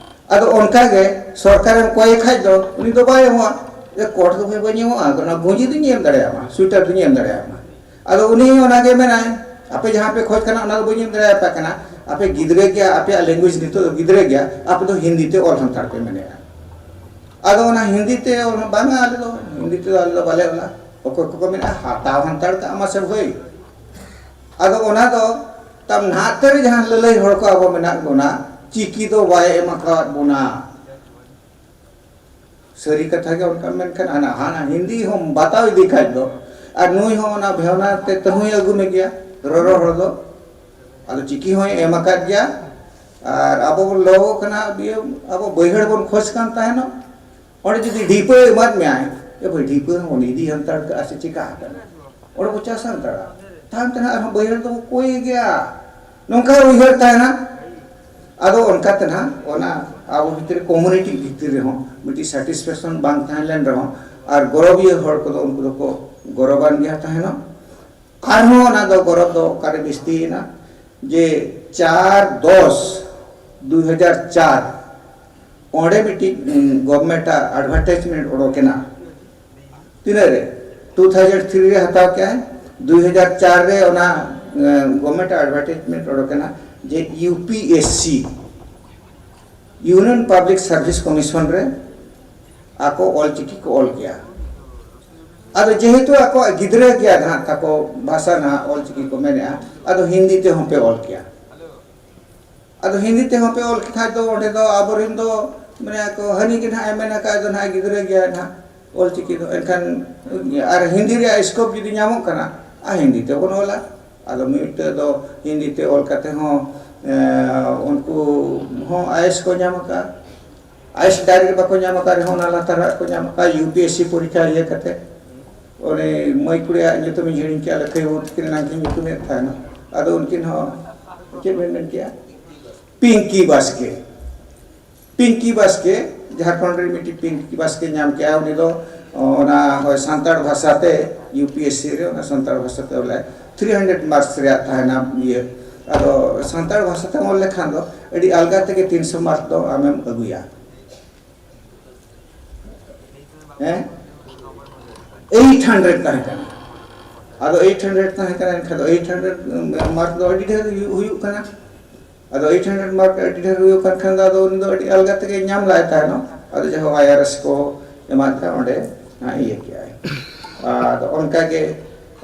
ᱟᱫᱚ ᱚᱱᱠᱟ ᱜᱮ ᱥᱚᱨᱠᱟᱨᱮᱢ ᱠᱚᱭᱮ ᱠᱷᱟᱡ ᱫᱚ ᱩᱱᱤ ᱫᱚ ᱵᱟᱭ ᱮᱢᱚᱜᱼᱟ᱾ ᱮ, ᱠᱳᱴ ᱫᱚ ᱵᱷᱟᱹᱭ ᱵᱟᱹᱧ ᱮᱢᱚᱜᱼᱟ, ᱚᱱᱟ ᱜᱩᱸᱡᱤ ᱫᱚᱧ ᱮᱢ ᱫᱟᱲᱮᱭᱟᱢᱟ, ᱥᱩᱭᱮᱴᱟᱨ ᱫᱚᱧ ᱮᱢ ᱫᱟᱲᱮᱭᱟᱢᱟ᱾ ᱟᱫᱚ ᱩᱱᱤ ᱚᱱᱟ ᱜᱮ ᱢᱮᱱᱟᱭ, "ᱟᱯᱮ ᱡᱟᱦᱟᱸ ᱯᱮ ᱠᱷᱚᱡᱽ ᱠᱟᱱᱟ ᱚᱱᱟ ᱫᱚ ᱵᱟᱹᱧ ᱮᱢ ᱫᱟᱲᱮᱭᱟᱯᱮ ᱠᱟᱱᱟ, ᱟᱯᱮ ᱜᱤᱫᱽᱨᱟᱹ ᱜᱮᱭᱟ, ᱟᱯᱮᱭᱟᱜ ᱞᱮᱝᱜᱩᱭᱮᱡᱽ ᱱᱤᱛᱚᱜ ᱫᱚ ᱜᱤᱫᱽᱨᱟᱹ ᱜᱮᱭᱟ, ᱟᱯᱮ ᱫᱚ ᱦᱤᱱᱫᱤ ᱛᱮ ᱚᱞ ᱦᱟᱱᱛᱟᱲ ᱯᱮ", ᱢᱮᱱᱮᱫᱼᱟ᱾ ᱟᱫᱚ ᱚᱱᱟ ᱦᱤᱱᱫᱤ ᱛᱮ ᱚᱞ, ᱵᱟᱝᱟ, ᱟᱞᱮ ᱫᱚ ᱦᱤᱱᱫᱤ ᱛᱮᱫᱚ ᱟᱞᱮ ᱫᱚ ᱵᱟᱞᱮ ᱚᱞᱟ᱾ ᱚᱠᱚᱭ ᱠᱚᱠᱚ ᱢᱮᱱᱟ, "ᱦᱟᱛᱟᱣ ᱦᱟᱱᱛᱟᱲ ᱠᱟᱜ ᱢᱟᱥᱮ ᱵᱷᱟᱹᱭ", ᱟᱫᱚ ᱚᱱᱟ ᱫᱚ ᱛᱟᱢ ᱱᱟᱦᱟᱜ ᱛᱮ ᱡᱟᱦᱟᱸ ᱞᱟᱹᱞᱟᱹᱭ ᱦᱚᱲ ᱠᱚ ᱟᱵᱚ ᱢᱮᱱᱟᱜ ᱵᱚᱱᱟ, ᱪᱤᱠᱤ ᱫᱚ ᱵᱟᱭ ᱮᱢ ᱟᱠᱟᱣᱟᱫ ᱵᱚᱱᱟ᱾ ᱥᱟᱹᱨᱤ ᱠᱟᱛᱷᱟ ᱜᱮ ᱚᱱᱠᱟ, ᱢᱮᱱᱠᱷᱟᱱ ᱦᱟᱱᱟ, ᱦᱟᱱᱟ ᱦᱤᱱᱫᱤ ᱦᱚᱸ ᱵᱟᱛᱟᱣ ᱤᱫᱤ ᱠᱷᱟᱡ ᱫᱚ, ᱟᱨ ᱱᱩᱭ ᱦᱚᱸ ᱚᱱᱟ ᱵᱷᱮᱣᱱᱟ ᱛᱮ ᱛᱟᱹᱦᱩᱭ ᱟᱹᱜᱩ ᱢᱮ ᱜᱮᱭᱟ, ᱨᱚᱨᱚ ᱦᱚᱲ ᱫᱚ᱾ ᱟᱫᱚ ᱪᱤᱠᱤ ᱦᱚᱸᱭ ᱮᱢ ᱟᱠᱟᱫ ᱜᱮᱭᱟ, ᱟᱨ ᱟᱵᱚ ᱵᱚᱱ ᱞᱚ ᱠᱟᱱᱟ, ᱤᱭᱟᱹ, ᱟᱵᱚ ᱵᱟᱹᱭᱦᱟᱹᱲ ᱵᱚᱱ ᱠᱷᱚᱡᱽ ᱠᱟᱱ ᱛᱟᱦᱮᱱᱚᱜ, ᱚᱸᱰᱮ ᱡᱩᱫᱤ ᱰᱷᱤᱯᱟᱹ ᱮᱢᱟᱫ ᱢᱮᱭᱟᱭ, ᱮ ᱵᱷᱟᱹᱭ, ᱰᱷᱤᱯᱟᱹ ᱦᱚᱸ ᱵᱚᱱ ᱤᱫᱤ ᱦᱟᱱᱛᱟᱲ ᱠᱟᱜᱼᱟ ᱥᱮ ᱪᱤᱠᱟ ᱟᱠᱟᱱᱟ? ᱚᱸᱰᱮ ᱵᱚ ᱪᱟᱥ ᱦᱟᱱᱛᱟᱲᱟ, ᱛᱟᱭᱚᱢ ᱛᱮ ᱱᱟᱦᱟᱜ ᱟᱨᱦᱚᱸ ᱵᱟᱹᱭᱦᱟᱹᱲ ᱫᱚᱵᱚ ᱠᱚᱭ ᱜᱮᱭᱟ᱾ ᱱᱚᱝᱠᱟ ᱩᱭᱦᱟᱹᱨ ᱛᱟᱦᱮᱱᱟ᱾ ᱟᱫᱚ ᱚᱱᱠᱟ ᱛᱮ ᱱᱟᱦᱟᱜ ᱚᱱᱟ ᱟᱵᱚ ᱵᱷᱤᱛᱨᱤ ᱨᱮ, ᱠᱚᱢᱭᱩᱱᱤᱴᱤ ᱵᱷᱤᱛᱨᱤ ᱨᱮᱦᱚᱸ ᱢᱤᱫᱴᱤᱡ ᱥᱟᱴᱤᱥᱯᱷᱮᱠᱥᱚᱱ ᱵᱟᱝ ᱛᱟᱦᱮᱸ ᱞᱮᱱ ᱨᱮᱦᱚᱸ, ᱟᱨ ᱜᱚᱨᱚᱵᱤᱭᱟᱹ ᱦᱚᱲ ᱠᱚᱫᱚ ᱩᱱᱠᱩ ᱫᱚᱠᱚ ᱜᱚᱨᱚᱵᱟᱱ ᱜᱮᱭᱟ ᱛᱟᱦᱮᱱᱚᱜ᱾ ᱟᱨᱦᱚᱸ ᱚᱱᱟ ᱫᱚ ᱜᱚᱨᱚᱵ ᱫᱚ ᱚᱠᱟᱨᱮ ᱵᱤᱥᱛᱤᱭᱮᱱᱟ, ᱡᱮ ᱪᱟᱨ ᱫᱚᱥ ᱫᱩ ᱦᱟᱡᱟᱨ ᱪᱟᱨ, ᱚᱸᱰᱮ ᱢᱤᱫᱴᱤᱡ ᱜᱚᱵᱷᱢᱮᱱᱴ ᱟᱜ ᱮᱰᱵᱷᱟᱨᱴᱟᱭᱤᱡᱽᱢᱮᱱᱴ ᱚᱰᱚᱠᱮᱱᱟ᱾ ᱛᱤᱱᱟᱹᱜ ᱨᱮ? ᱴᱩ ᱛᱷᱟᱣᱡᱮᱱᱰ ᱛᱷᱨᱤ ᱨᱮ ᱦᱟᱛᱟᱣ ᱠᱮᱜᱼᱟᱭ᱾ ᱫᱩ ᱦᱟᱡᱟᱨ ᱪᱟᱨ ᱨᱮ ᱚᱱᱟ ᱜᱚᱵᱷᱢᱮᱱᱴ ᱟᱜ ᱮᱰᱵᱷᱟᱨᱴᱟᱭᱤᱡᱽᱢᱮᱱᱴ ᱚᱰᱚᱠᱮᱱᱟ ᱡᱮ U P S C, union public service commission ᱨᱮ ᱟᱠᱚ ᱚᱞᱪᱤᱠᱤ ᱠᱚ ᱚᱞ ᱠᱮᱜᱼᱟ᱾ ᱟᱫᱚ ᱡᱮᱦᱮᱛᱩ ᱟᱠᱚᱣᱟᱜ ᱜᱤᱫᱽᱨᱟᱹ ᱜᱮᱭᱟ ᱱᱟᱦᱟᱜ ᱛᱟᱠᱚ ᱵᱷᱟᱥᱟ ᱱᱟᱦᱟᱜ ᱚᱞᱪᱤᱠᱤ ᱠᱚ ᱢᱮᱱᱮᱜᱼᱟ, ᱟᱫᱚ ᱦᱤᱱᱫᱤ ᱛᱮᱦᱚᱸ ᱯᱮ ᱚᱞ ᱠᱮᱭᱟ᱾ ᱟᱫᱚ ᱦᱤᱱᱫᱤ ᱛᱮᱦᱚᱸ ᱯᱮ ᱚᱞ ᱠᱷᱟᱱ ᱫᱚ ᱚᱸᱰᱮ ᱫᱚ ᱟᱵᱚᱨᱮᱱ ᱫᱚ ᱢᱟᱱᱮ ᱟᱠᱚ ᱦᱟᱹᱱᱤ ᱜᱮ ᱱᱟᱦᱟᱜ ᱮ ᱢᱮᱱ ᱟᱠᱟᱫ ᱫᱚ ᱱᱟᱦᱟᱜ ᱜᱤᱫᱽᱨᱟᱹ ᱜᱮᱭᱟᱭ ᱱᱟᱦᱟᱜ ᱚᱞᱪᱤᱠᱤ ᱫᱚ, ᱮᱱᱠᱷᱟᱱ ᱟᱨ ᱦᱤᱱᱫᱤ ᱨᱮᱭᱟᱜ ᱥᱠᱳᱯ ᱡᱩᱫᱤ ᱧᱟᱢᱚᱜ ᱠᱟᱱᱟ, ᱟᱨ ᱦᱤᱱᱫᱤ ᱛᱮᱵᱚᱱ ᱚᱞᱟ᱾ ᱟᱫᱚ ᱢᱤᱫᱴᱟᱹ ᱫᱚ ᱦᱤᱱᱫᱤ ᱛᱮ ᱚᱞ ᱠᱟᱛᱮ ᱦᱚᱸ ᱮ, ᱩᱱᱠᱩ ᱦᱚᱸ ᱟᱭᱮᱥ ᱠᱚ ᱧᱟᱢ ᱟᱠᱟᱫᱼᱟ᱾ ᱟᱭᱮᱥ ᱰᱟᱭᱨᱮᱠᱴ ᱵᱟᱠᱚ ᱧᱟᱢ ᱟᱠᱟᱫ ᱨᱮᱦᱚᱸ ᱚᱱᱟ ᱞᱟᱛᱟᱨᱟᱜ ᱠᱚ ᱧᱟᱢ ᱟᱠᱟᱫᱼᱟ, ᱭᱩ ᱯᱤ ᱮᱥ ᱥᱤ ᱯᱚᱨᱤᱠᱠᱷᱟ ᱤᱭᱟᱹ ᱠᱟᱛᱮ᱾ ᱩᱱᱤ ᱢᱟᱹᱭ ᱠᱩᱲᱤᱭᱟᱜ ᱧᱩᱛᱩᱢᱤᱧ ᱦᱤᱲᱤᱧ ᱠᱮᱜᱼᱟ, ᱞᱟᱹᱠᱷᱟᱹᱭ ᱵᱟᱹᱵᱩ ᱛᱟᱹᱠᱤᱱ ᱮᱱᱟᱝ ᱠᱤᱱ ᱧᱩᱛᱩᱢᱮᱫ ᱛᱟᱦᱮᱱᱟ᱾ ᱟᱫᱚ ᱩᱱᱠᱤᱱ ᱦᱚᱸ ᱪᱮᱫ ᱵᱮᱱ ᱢᱮᱱ ᱠᱮᱜᱼᱟ? ᱯᱤᱝᱠᱤ ᱵᱟᱥᱠᱮ᱾ ᱯᱤᱝᱠᱤ ᱵᱟᱥᱠᱮ, ᱡᱷᱟᱲᱠᱷᱚᱸᱰ ᱨᱮ ᱢᱤᱫᱴᱤᱡ ᱯᱤᱝᱠᱤ ᱵᱟᱥᱠᱮ ᱧᱟᱢ ᱠᱮᱜᱼᱟ᱾ ᱩᱱᱤ ᱫᱚ, ᱚ, ᱚᱱᱟ ᱦᱳᱭ ᱥᱟᱱᱛᱟᱲ ᱵᱷᱟᱥᱟ ᱛᱮ ᱭᱩ ᱯᱤ ᱮᱥ ᱥᱤ ᱨᱮ ᱚᱱᱟ ᱥᱟᱱᱛᱟᱲ ᱵᱷᱟᱥᱟ ᱛᱮ ᱚᱞᱟᱭ᱾ ᱛᱷᱨᱤ ᱦᱟᱱᱰᱨᱮᱰ ᱢᱟᱨᱠᱥ ᱨᱮᱭᱟᱜ ᱛᱟᱦᱮᱱᱟ ᱤᱭᱟᱹ᱾ ᱟᱫᱚ ᱥᱟᱱᱛᱟᱲ ᱵᱷᱟᱥᱟ ᱛᱮᱢ ᱚᱞ ᱞᱮᱠᱷᱟᱱ ᱫᱚ ᱟᱹᱰᱤ ᱟᱞᱜᱟ ᱛᱮᱜᱮ ᱛᱤᱱᱥᱚ ᱢᱟᱨᱠᱥ ᱫᱚ ᱟᱢᱮᱢ ᱟᱹᱜᱩᱭᱟ᱾ ᱦᱮᱸ? ᱮᱭᱤᱴ ᱦᱟᱱᱰᱨᱮᱰ ᱛᱟᱦᱮᱸ ᱠᱟᱱᱟ᱾ ᱟᱫᱚ ᱮᱭᱤᱴ ᱦᱟᱱᱰᱨᱮᱰ ᱛᱟᱦᱮᱸ ᱠᱟᱱᱟ, ᱮᱱᱠᱷᱟᱱ ᱫᱚ ᱮᱭᱤᱴ ᱦᱟᱱᱰᱨᱮᱰ ᱢᱟᱨᱠ ᱫᱚ ᱟᱹᱰᱤ ᱰᱷᱮᱨ ᱦᱩᱭᱩᱜ, ᱦᱩᱭᱩᱜ ᱠᱟᱱᱟ᱾ ᱟᱫᱚ ᱮᱭᱤᱴ ᱦᱟᱱᱰᱨᱮᱰ ᱢᱟᱨᱠ ᱟᱹᱰᱤ ᱰᱷᱮᱨ ᱦᱩᱭᱩᱜ ᱠᱟᱱ ᱠᱷᱟᱱ ᱫᱚ ᱟᱫᱚ ᱩᱱᱤ ᱫᱚ ᱟᱹᱰᱤ ᱟᱞᱜᱟ ᱛᱮᱜᱮ ᱧᱟᱢ ᱞᱟᱭ ᱛᱟᱦᱮᱱᱚᱜ᱾ ᱟᱫᱚ ᱡᱟᱦᱟᱸ ᱟᱭ ᱟᱨ ᱮᱥ ᱠᱚ ᱮᱢᱟᱫ ᱠᱚᱣᱟ ᱚᱸᱰᱮ ᱦᱟᱸᱜ ᱤᱭᱟᱹ ᱠᱮᱜᱼᱟᱭ᱾ ᱟᱫᱚ ᱚᱱᱠᱟ ᱜᱮ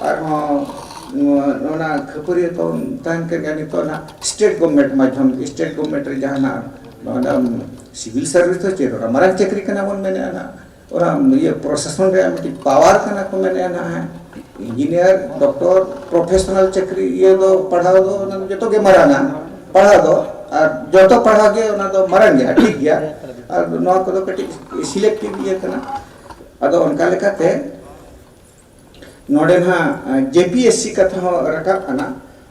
ᱟᱨᱦᱚᱸ ᱱᱚᱣᱟ, ᱱᱚᱣᱟ ᱠᱷᱟᱹᱯᱟᱹᱨᱤᱭᱟᱹ ᱛᱚ ᱛᱟᱦᱮᱱ ᱠᱟᱱ ᱜᱮᱭᱟ ᱱᱤᱛᱚᱜ ᱱᱟᱜ ᱥᱴᱮᱴ ᱜᱚᱵᱷᱢᱮᱱᱴ ᱢᱟᱫᱽᱫᱷᱚᱢ ᱛᱮ, ᱥᱴᱮᱴ ᱜᱚᱵᱷᱢᱮᱱᱴ ᱨᱮ ᱡᱟᱦᱟᱱᱟᱜ ᱱᱚᱣᱟ ᱥᱤᱵᱤᱞ ᱥᱟᱨᱵᱷᱤᱥ ᱫᱚ ᱪᱮᱫ ᱚᱱᱟ ᱢᱟᱨᱟᱝ ᱪᱟᱹᱠᱨᱤ ᱠᱟᱱᱟ ᱵᱚᱱ ᱢᱮᱱᱮᱫᱼᱟ ᱱᱟᱜ, ᱚᱱᱟ ᱤᱭᱟᱹ ᱯᱨᱚᱥᱟᱥᱚᱱ ᱨᱮᱭᱟᱜ ᱢᱤᱫᱴᱤᱡ ᱯᱟᱣᱟᱨ ᱠᱟᱱᱟ ᱠᱚ ᱢᱮᱱᱮᱫᱼᱟ ᱱᱟᱜ, ᱦᱮᱸ, ᱤᱧᱡᱤᱱᱤᱭᱟᱨ, ᱰᱚᱠᱴᱚᱨ, ᱯᱨᱚᱯᱷᱮᱥᱚᱱᱟᱞ ᱪᱟᱹᱠᱨᱤ ᱤᱭᱟᱹ ᱫᱚ ᱯᱟᱲᱦᱟᱣ ᱫᱚ ᱚᱱᱟ ᱫᱚ ᱡᱚᱛᱚ ᱜᱮ ᱢᱟᱨᱟᱝᱟ, ᱯᱟᱲᱦᱟᱣ ᱫᱚ, ᱟᱨ ᱡᱚᱛᱚ ᱯᱟᱲᱦᱟᱣ ᱜᱮ ᱚᱱᱟ ᱫᱚ ᱢᱟᱨᱟᱝ ᱜᱮᱭᱟ, ᱴᱷᱤᱠ ᱜᱮᱭᱟ᱾ ᱟᱨ ᱱᱚᱣᱟ ᱠᱚᱫᱚ ᱠᱟᱹᱴᱤᱡ ᱥᱤᱞᱮᱠᱴᱤᱵᱷ ᱤᱭᱟᱹ ᱠᱟᱱᱟ᱾ ᱟᱫᱚ ᱚᱱᱠᱟ ᱞᱮᱠᱟᱛᱮ ᱱᱚᱰᱮ ᱱᱟᱦᱟᱜ ᱡᱮ ᱯᱤ ᱮᱥ ᱥᱤ ᱠᱟᱛᱷᱟ ᱦᱚᱸ ᱨᱟᱠᱟᱵ ᱠᱟᱱᱟ᱾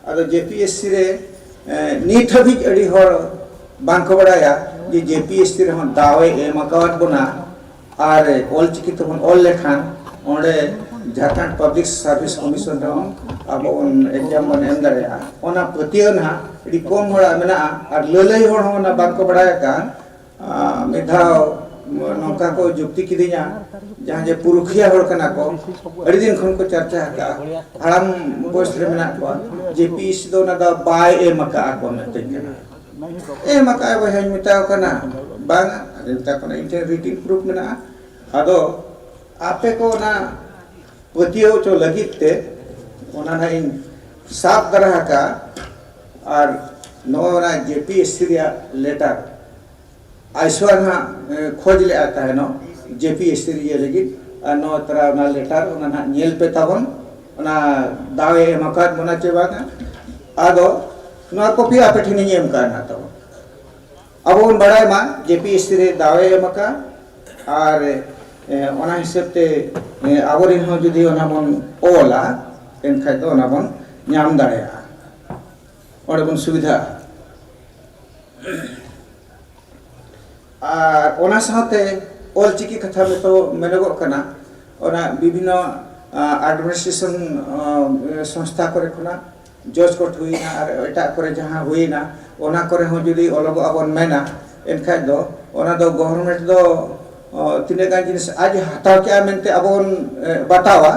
ᱟᱫᱚ ᱡᱮ ᱯᱤ ᱮᱥ ᱥᱤ ᱨᱮ, ᱮ, ᱱᱤᱛ ᱦᱟᱹᱵᱤᱡ ᱟᱹᱰᱤ ᱦᱚᱲ ᱵᱟᱝ ᱠᱚ ᱵᱟᱲᱟᱭᱟ ᱡᱮ ᱡᱮ ᱯᱤ ᱮᱥ ᱥᱤ ᱨᱮᱦᱚᱸ ᱫᱟᱣ ᱮ ᱮᱢ ᱟᱠᱟᱣᱟᱫ ᱵᱚᱱᱟ, ᱟᱨ ᱚᱞᱪᱤᱠᱤ ᱛᱮᱵᱚᱱ ᱚᱞ ᱞᱮᱠᱷᱟᱱ ᱚᱸᱰᱮ ᱡᱷᱟᱲᱠᱷᱚᱸᱰ ᱯᱟᱵᱽᱞᱤᱠ ᱥᱟᱨᱵᱷᱤᱥ ᱠᱚᱢᱤᱥᱚᱱ ᱨᱮᱦᱚᱸ ᱟᱵᱚ ᱵᱚᱱ ᱮᱠᱡᱟᱢ ᱵᱚᱱ ᱮᱢ ᱫᱟᱲᱮᱭᱟᱜᱼᱟ᱾ ᱚᱱᱟ ᱯᱟᱹᱛᱭᱟᱹᱣ ᱱᱟᱦᱟᱜ ᱟᱹᱰᱤ ᱠᱚᱢ ᱦᱚᱲᱟᱜ ᱢᱮᱱᱟᱜᱼᱟ, ᱟᱨ ᱞᱟᱹᱞᱟᱹᱭ ᱦᱚᱲ ᱦᱚᱸ ᱚᱱᱟ ᱵᱟᱝᱠᱚ ᱵᱟᱲᱟᱭ ᱟᱠᱟᱫ᱾ ᱟᱸ, ᱢᱤᱫ ᱫᱷᱟᱣ ᱱᱚᱝᱠᱟ ᱠᱚ ᱡᱩᱠᱛᱤ ᱠᱤᱫᱤᱧᱟ, ᱡᱟᱦᱟᱸ ᱡᱮ ᱯᱩᱨᱩᱠᱷᱤᱭᱟᱹ ᱦᱚᱲ ᱠᱟᱱᱟ ᱠᱚ, ᱟᱹᱰᱤ ᱫᱤᱱ ᱠᱷᱚᱱ ᱠᱚ ᱪᱟᱨᱪᱟ ᱟᱠᱟᱫᱼᱟ, ᱦᱟᱲᱟᱢ ᱵᱚᱭᱮᱥ ᱨᱮ ᱢᱮᱱᱟᱜ ᱠᱚᱣᱟ, ᱡᱮ ᱯᱤ ᱮᱥ ᱥᱤ ᱫᱚ ᱚᱱᱟ ᱫᱚ ᱵᱟᱭ ᱮᱢ ᱟᱠᱟᱫᱼᱟ ᱠᱚ ᱢᱮᱛᱟᱹᱧ ᱠᱟᱱᱟ᱾ ᱮᱢ ᱟᱠᱟᱫᱼᱟᱭ ᱵᱚᱭᱦᱟᱧ ᱢᱮᱛᱟᱣ ᱠᱟᱱᱟ, ᱵᱟᱝ, ᱟᱫᱚᱧ ᱢᱮᱛᱟ ᱠᱚ ᱠᱟᱱᱟ, ᱤᱧ ᱴᱷᱮᱱ ᱨᱤᱴᱤᱱ ᱯᱨᱩᱯᱷ ᱢᱮᱱᱟᱜᱼᱟ᱾ ᱟᱫᱚ ᱟᱯᱮ ᱠᱚ ᱚᱱᱟ ᱯᱟᱹᱛᱭᱟᱹᱣ ᱦᱚᱪᱚ ᱞᱟᱹᱜᱤᱫ ᱛᱮ ᱚᱱᱟ ᱱᱟᱦᱟᱜ ᱤᱧ ᱥᱟᱵ ᱫᱟᱨᱟ ᱟᱠᱟᱫᱼᱟ᱾ ᱟᱨ ᱱᱚᱜᱼᱚ ᱱᱟ ᱡᱮ ᱯᱤ ᱮᱥ ᱥᱤ ᱨᱮᱭᱟᱜ ᱞᱮᱴᱟᱨ ᱟᱭᱥᱣᱟᱨ ᱦᱟᱸᱜ, ᱮ, ᱠᱷᱚᱡᱽ ᱞᱮᱫᱼᱟ ᱛᱟᱦᱮᱱᱚᱜ ᱡᱮ ᱯᱤ ᱮᱥ ᱥᱤ ᱤᱭᱟᱹ ᱞᱟᱹᱜᱤᱫ, ᱟᱨ ᱱᱚᱣᱟ ᱛᱟᱨᱟ ᱚᱱᱟ ᱞᱮᱴᱟᱨ ᱚᱱᱟ ᱱᱟᱦᱟᱜ ᱧᱮᱞ ᱯᱮ ᱛᱟᱵᱚᱱ, ᱚᱱᱟ ᱫᱟᱣ ᱮ ᱮᱢ ᱟᱠᱟᱫ ᱵᱚᱱᱟ ᱪᱮ ᱵᱟᱝᱟ᱾ ᱟᱫᱚ ᱱᱚᱣᱟ ᱠᱚᱯᱤ ᱟᱯᱮ ᱴᱷᱮᱱᱤᱧ ᱮᱢ ᱠᱟᱜᱼᱟ ᱱᱟᱦᱟᱜ ᱛᱟᱵᱚᱱ᱾ ᱟᱵᱚ ᱵᱚᱱ ᱵᱟᱲᱟᱭ ᱢᱟ ᱡᱮ ᱯᱤ ᱮᱥ ᱥᱤ ᱨᱮ ᱫᱟᱣ ᱮ ᱮᱢ ᱟᱠᱟᱫ, ᱟᱨ, ᱮ, ᱚᱱᱟ ᱦᱤᱥᱟᱹᱵ ᱛᱮ, ᱮ, ᱟᱵᱚᱨᱮᱱ ᱦᱚᱸ ᱡᱩᱫᱤ ᱚᱱᱟ ᱵᱚᱱ ᱚᱞᱟ, ᱮᱱᱠᱷᱟᱡ ᱫᱚ ᱚᱱᱟ ᱵᱚᱱ ᱧᱟᱢ ᱫᱟᱲᱮᱭᱟᱜᱼᱟ, ᱚᱸᱰᱮ ᱵᱚᱱ ᱥᱩᱵᱤᱫᱷᱟᱜᱼᱟ᱾ ᱟᱨ ᱚᱱᱟ ᱥᱟᱶᱛᱮ ᱚᱞᱪᱤᱠᱤ ᱠᱟᱛᱷᱟ ᱱᱤᱛᱚᱜ ᱢᱮᱱᱚᱜᱚᱜ ᱠᱟᱱᱟ, ᱚᱱᱟ ᱵᱤᱵᱷᱤᱱᱱᱚ, ᱟ, ᱮᱰᱢᱤᱱᱤᱥᱴᱨᱮᱥᱚᱱ, ᱟ, ᱥᱚᱝᱥᱛᱷᱟ ᱠᱚᱨᱮ ᱠᱷᱚᱱᱟᱜ, ᱡᱚᱡᱽ ᱠᱳᱨᱴ ᱦᱩᱭᱱᱟ ᱟᱨ ᱮᱴᱟᱜ ᱠᱚᱨᱮ ᱡᱟᱦᱟᱸ ᱦᱩᱭᱱᱟ, ᱚᱱᱟ ᱠᱚᱨᱮ ᱦᱚᱸ ᱡᱩᱫᱤ ᱚᱞᱚᱜᱚᱜ ᱟᱵᱚᱱ ᱢᱮᱱᱟ, ᱮᱱᱠᱷᱟᱡ ᱫᱚ ᱚᱱᱟ ᱫᱚ ᱜᱚᱵᱷᱚᱨᱱᱢᱮᱱᱴ ᱫᱚ, ᱚ, ᱛᱤᱱᱟᱹᱜ ᱜᱟᱱ ᱡᱤᱱᱤᱥ ᱟᱡ ᱮ ᱦᱟᱛᱟᱣ ᱠᱮᱜᱼᱟ ᱢᱮᱱᱛᱮ ᱟᱵᱚ ᱵᱚᱱ, ᱮ, ᱵᱟᱛᱟᱣᱟ,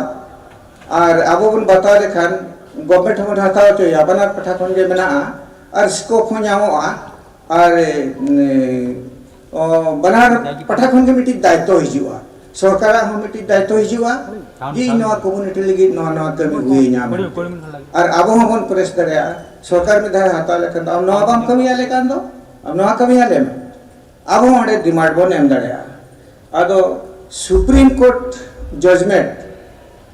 ᱟᱨ ᱟᱵᱚ ᱵᱚᱱ ᱵᱟᱛᱟᱣ ᱞᱮᱠᱷᱟᱱ ᱜᱚᱵᱷᱚᱨᱱᱢᱮᱱᱴ ᱦᱚᱸᱵᱚᱱ ᱦᱟᱛᱟᱣ ᱦᱚᱪᱚᱭᱟ, ᱵᱟᱱᱟᱨ ᱯᱟᱦᱴᱟ ᱠᱷᱚᱱ ᱜᱮ ᱢᱮᱱᱟᱜᱼᱟ, ᱟᱨ ᱥᱠᱳᱯ ᱦᱚᱸ ᱧᱟᱢᱚᱜᱼᱟ, ᱟᱨ, ᱮ, ᱚ, ᱵᱟᱱᱟᱨ ᱯᱟᱦᱴᱟ ᱠᱷᱚᱱ ᱜᱮ ᱢᱤᱫᱴᱤᱡ ᱫᱟᱭᱤᱛᱛᱚ ᱦᱤᱡᱩᱜᱼᱟ, ᱥᱚᱨᱠᱟᱨᱟᱜ ᱦᱚᱸ ᱢᱤᱫᱴᱤᱡ ᱫᱟᱭᱤᱛᱛᱚ ᱦᱤᱡᱩᱜᱼᱟ, ᱡᱮ ᱤᱧ ᱱᱚᱣᱟ ᱠᱚᱢᱤᱭᱩᱱᱤᱴᱤ ᱞᱟᱹᱜᱤᱫ ᱱᱚᱣᱟ, ᱱᱚᱣᱟ ᱠᱟᱹᱢᱤ ᱦᱩᱭᱟᱹᱧᱟ ᱢᱮᱱᱛᱮ᱾ ᱟᱨ ᱟᱵᱚ ᱦᱚᱸᱵᱚᱱ ᱯᱨᱮᱥ ᱫᱟᱲᱮᱭᱟᱜᱼᱟ, ᱥᱚᱨᱠᱟᱨ ᱢᱤᱫ ᱫᱷᱟᱣ ᱦᱟᱛᱟᱣ ᱞᱮᱠᱷᱟᱱ ᱫᱚ, ᱟᱢ ᱱᱚᱣᱟ ᱵᱟᱢ ᱠᱟᱹᱢᱤᱭᱟ ᱞᱮᱠᱷᱟᱱ ᱫᱚ, ᱟᱢ ᱱᱚᱣᱟ ᱠᱟᱹᱢᱤᱭᱟ ᱞᱮ ᱢᱮ, ᱟᱵᱚ ᱦᱚᱸ ᱚᱸᱰᱮ ᱰᱤᱢᱟᱱᱰ ᱵᱚᱱ ᱮᱢ ᱫᱟᱲᱮᱭᱟᱜᱼᱟ᱾ ᱟᱫᱚ ᱥᱩᱯᱨᱤᱢ ᱠᱳᱨᱴ ᱡᱟᱡᱽᱢᱮᱱᱴ,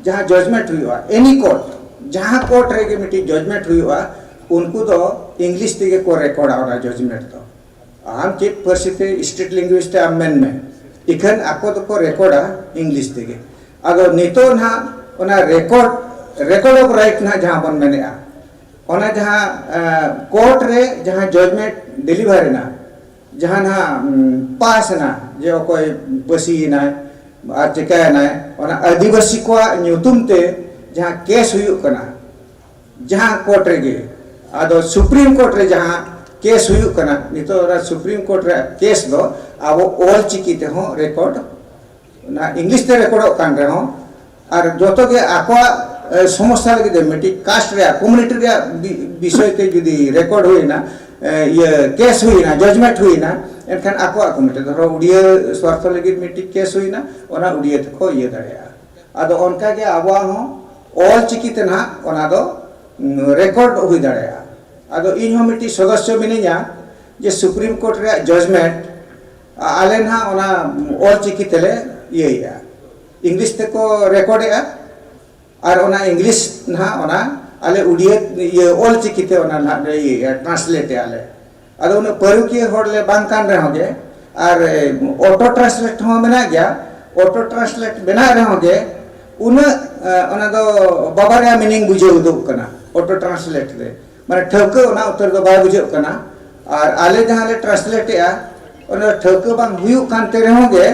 ᱡᱟᱦᱟᱸ ᱡᱟᱡᱽᱢᱮᱱᱴ ᱦᱩᱭᱩᱜᱼᱟ, ᱮᱱᱤ ᱠᱳᱨᱴ, ᱡᱟᱦᱟᱸ ᱠᱳᱨᱴ ᱨᱮᱜᱮ ᱢᱤᱫᱴᱤᱡ ᱡᱟᱡᱽᱢᱮᱱᱴ ᱦᱩᱭᱩᱜᱼᱟ, ᱩᱱᱠᱩ ᱫᱚ ᱤᱝᱞᱤᱥ ᱛᱮᱜᱮ ᱠᱚ ᱨᱮᱠᱚᱨᱰᱟ ᱚᱱᱟ ᱡᱟᱡᱽᱢᱮᱱᱴ ᱫᱚ᱾ ᱟᱢ ᱪᱮᱫ ᱯᱟᱹᱨᱥᱤ ᱛᱮ, ᱥᱴᱮᱴ ᱞᱮᱝᱜᱩᱭᱮᱡᱽ ᱛᱮ ᱟᱢ ᱢᱮᱱ ᱢᱮ, ᱤᱠᱷᱟᱹᱱ ᱟᱠᱚ ᱫᱚᱠᱚ ᱨᱮᱠᱚᱨᱰᱟ ᱤᱝᱞᱤᱥ ᱛᱮᱜᱮ᱾ ᱟᱫᱚ ᱱᱤᱛᱚᱜ ᱱᱟᱦᱟᱜ ᱚᱱᱟ ᱨᱮᱠᱚᱨᱰ, ᱨᱮᱠᱚᱨᱰ ᱚᱯᱷ ᱨᱟᱭᱤᱴ ᱱᱟᱦᱟᱜ ᱡᱟᱦᱟᱸ ᱵᱚᱱ ᱢᱮᱱᱮᱜᱼᱟ, ᱚᱱᱟ ᱡᱟᱦᱟᱸ, ᱮ, ᱠᱳᱨᱴ ᱨᱮ ᱡᱟᱦᱟᱸ ᱡᱟᱡᱽᱢᱮᱱᱴ ᱰᱮᱞᱤᱵᱷᱟᱨ ᱮᱱᱟ, ᱡᱟᱦᱟᱸ ᱱᱟᱦᱟᱜ ᱯᱟᱥ ᱮᱱᱟ, ᱡᱮ ᱚᱠᱚᱭ ᱯᱟᱹᱥᱤᱭᱮᱱᱟᱭ ᱟᱨ ᱪᱤᱠᱟᱹᱭᱮᱱᱟᱭ, ᱚᱱᱟ ᱟᱹᱫᱤᱵᱟᱹᱥᱤ ᱠᱚᱣᱟᱜ ᱧᱩᱛᱩᱢ ᱛᱮ ᱡᱟᱦᱟᱸ ᱠᱮᱥ ᱦᱩᱭᱩᱜ ᱠᱟᱱᱟ, ᱡᱟᱦᱟᱸ ᱠᱳᱨᱴ ᱨᱮᱜᱮ, ᱟᱫᱚ ᱥᱩᱯᱨᱤᱢ ᱠᱳᱨᱴ ᱨᱮ ᱡᱟᱦᱟᱸ ᱠᱮᱥ ᱦᱩᱭᱩᱜ ᱠᱟᱱᱟ, ᱱᱤᱛᱚᱜ ᱚᱱᱟ ᱥᱩᱯᱨᱤᱢ ᱠᱳᱨᱴ ᱨᱮᱭᱟᱜ ᱠᱮᱥ ᱫᱚ ᱟᱵᱚ ᱚᱞ ᱪᱤᱠᱤ ᱛᱮᱦᱚᱸ ᱨᱮᱠᱚᱨᱰ, ᱚᱱᱟ ᱤᱝᱞᱤᱥ ᱛᱮ ᱨᱮᱠᱚᱨᱰᱚᱜ ᱠᱟᱱ ᱨᱮᱦᱚᱸ, ᱟᱨ ᱡᱚᱛᱚ ᱜᱮ ᱟᱠᱚᱣᱟᱜ ᱮ, ᱥᱚᱢᱚᱥᱥᱟ ᱞᱟᱹᱜᱤᱫ ᱛᱮ ᱢᱤᱫᱴᱤᱡ ᱠᱟᱥᱴ ᱨᱮᱭᱟᱜ, ᱠᱚᱢᱩᱱᱤᱴᱤ ᱨᱮᱭᱟᱜ ᱵᱤ- ᱵᱤᱥᱚᱭ ᱛᱮ ᱡᱩᱫᱤ ᱨᱮᱠᱚᱨᱰ ᱦᱩᱭᱮᱱᱟ, ᱮ, ᱤᱭᱟᱹ ᱠᱮᱥ ᱦᱩᱭᱮᱱᱟ, ᱡᱟᱡᱽᱢᱮᱱᱴ ᱦᱩᱭᱮᱱᱟ, ᱮᱱᱠᱷᱟᱱ ᱟᱠᱚᱣᱟᱜ ᱠᱚᱢᱤᱴᱤ, ᱫᱷᱚᱨᱚ ᱩᱰᱤᱭᱟᱹ ᱥᱣᱟᱨᱛᱷᱚ ᱞᱟᱹᱜᱤᱫ ᱢᱤᱫᱴᱤᱡ ᱠᱮᱥ ᱦᱩᱭᱮᱱᱟ, ᱚᱱᱟ ᱩᱰᱤᱭᱟᱹ ᱛᱮᱠᱚ ᱤᱭᱟᱹ ᱫᱟᱲᱮᱭᱟᱜᱼᱟ᱾ ᱟᱫᱚ ᱚᱱᱠᱟ ᱜᱮ ᱟᱵᱚᱣᱟᱜ ᱦᱚᱸ ᱚᱞ ᱪᱤᱠᱤ ᱛᱮ ᱱᱟᱦᱟᱜ ᱚᱱᱟ ᱫᱚ ᱨᱮᱠᱚᱨᱰ ᱦᱩᱭ ᱫᱟᱲᱮᱭᱟᱜᱼᱟ᱾ ᱟᱫᱚ ᱤᱧ ᱦᱚᱸ ᱢᱤᱫᱴᱤᱡ ᱥᱚᱫᱚᱥᱥᱚ ᱢᱤᱱᱟᱹᱧᱟ ᱡᱮ ᱥᱩᱯᱨᱤᱢ ᱠᱳᱨᱴ ᱨᱮᱭᱟᱜ ᱡᱟᱡᱽᱢᱮᱱᱴ ᱟᱞᱮ ᱱᱟᱦᱟᱜ ᱚᱱᱟ ᱚᱞ ᱪᱤᱠᱤ ᱛᱮᱞᱮ ᱤᱭᱟᱹᱭᱮᱜᱼᱟ, ᱤᱝᱞᱤᱥ ᱛᱮᱠᱚ ᱨᱮᱠᱚᱨᱰᱮᱜᱼᱟ᱾ ᱟᱨ ᱚᱱᱟ ᱤᱝᱞᱤᱥ ᱱᱟᱦᱟᱜ ᱚᱱᱟ ᱟᱞᱮ ᱩᱰᱤᱭᱟᱹ ᱤᱭᱟᱹ ᱚᱞ ᱪᱤᱠᱤ ᱛᱮ ᱚᱱᱟ ᱱᱟᱦᱟᱜ ᱞᱮ ᱤᱭᱟᱹᱭᱮᱜᱼᱟ, ᱴᱨᱟᱱᱥᱞᱮᱴᱮᱜᱼᱟ ᱞᱮ᱾ ᱟᱫᱚ ᱩᱱᱟᱹᱜ ᱯᱟᱹᱨᱩᱠᱷᱤᱭᱟᱹ ᱦᱚᱲ ᱞᱮ ᱵᱟᱝ ᱠᱟᱱ ᱨᱮᱦᱚᱸ ᱜᱮ, ᱟᱨ ᱚᱴᱳ ᱴᱨᱟᱱᱥᱞᱮᱴ ᱦᱚᱸ ᱢᱮᱱᱟᱜ ᱜᱮᱭᱟ᱾ ᱚᱴᱳ ᱴᱨᱟᱱᱥᱞᱮᱴ ᱢᱮᱱᱟᱜ ᱨᱮᱦᱚᱸ ᱜᱮ ᱩᱱᱟᱹᱜ ᱚᱱᱟ ᱫᱚ ᱵᱟᱵᱟ ᱨᱮᱭᱟᱜ ᱢᱤᱱᱤᱝ ᱵᱩᱡᱷᱟᱹᱣ ᱩᱫᱩᱜ ᱠᱟᱱᱟ ᱚᱴᱳ ᱴᱨᱟᱱᱥᱞᱮᱴ ᱨᱮ᱾ ᱢᱟᱱᱮ ᱴᱷᱟᱹᱣᱠᱟᱹ ᱚᱱᱟ ᱩᱛᱟᱹᱨ ᱫᱚ ᱵᱟᱭ ᱵᱩᱡᱷᱟᱹᱜ ᱠᱟᱱᱟ᱾ ᱟᱨ ᱟᱞᱮ ᱡᱟᱦᱟᱸ ᱞᱮ ᱴᱨᱟᱱᱥᱞᱮᱴᱮᱜᱼᱟ, ᱚᱱᱟ ᱴᱷᱟᱹᱣᱠᱟᱹ ᱵᱟᱝ ᱦᱩᱭᱩᱜ ᱠᱟᱱᱛᱮ ᱨᱮᱦᱚᱸ ᱜᱮ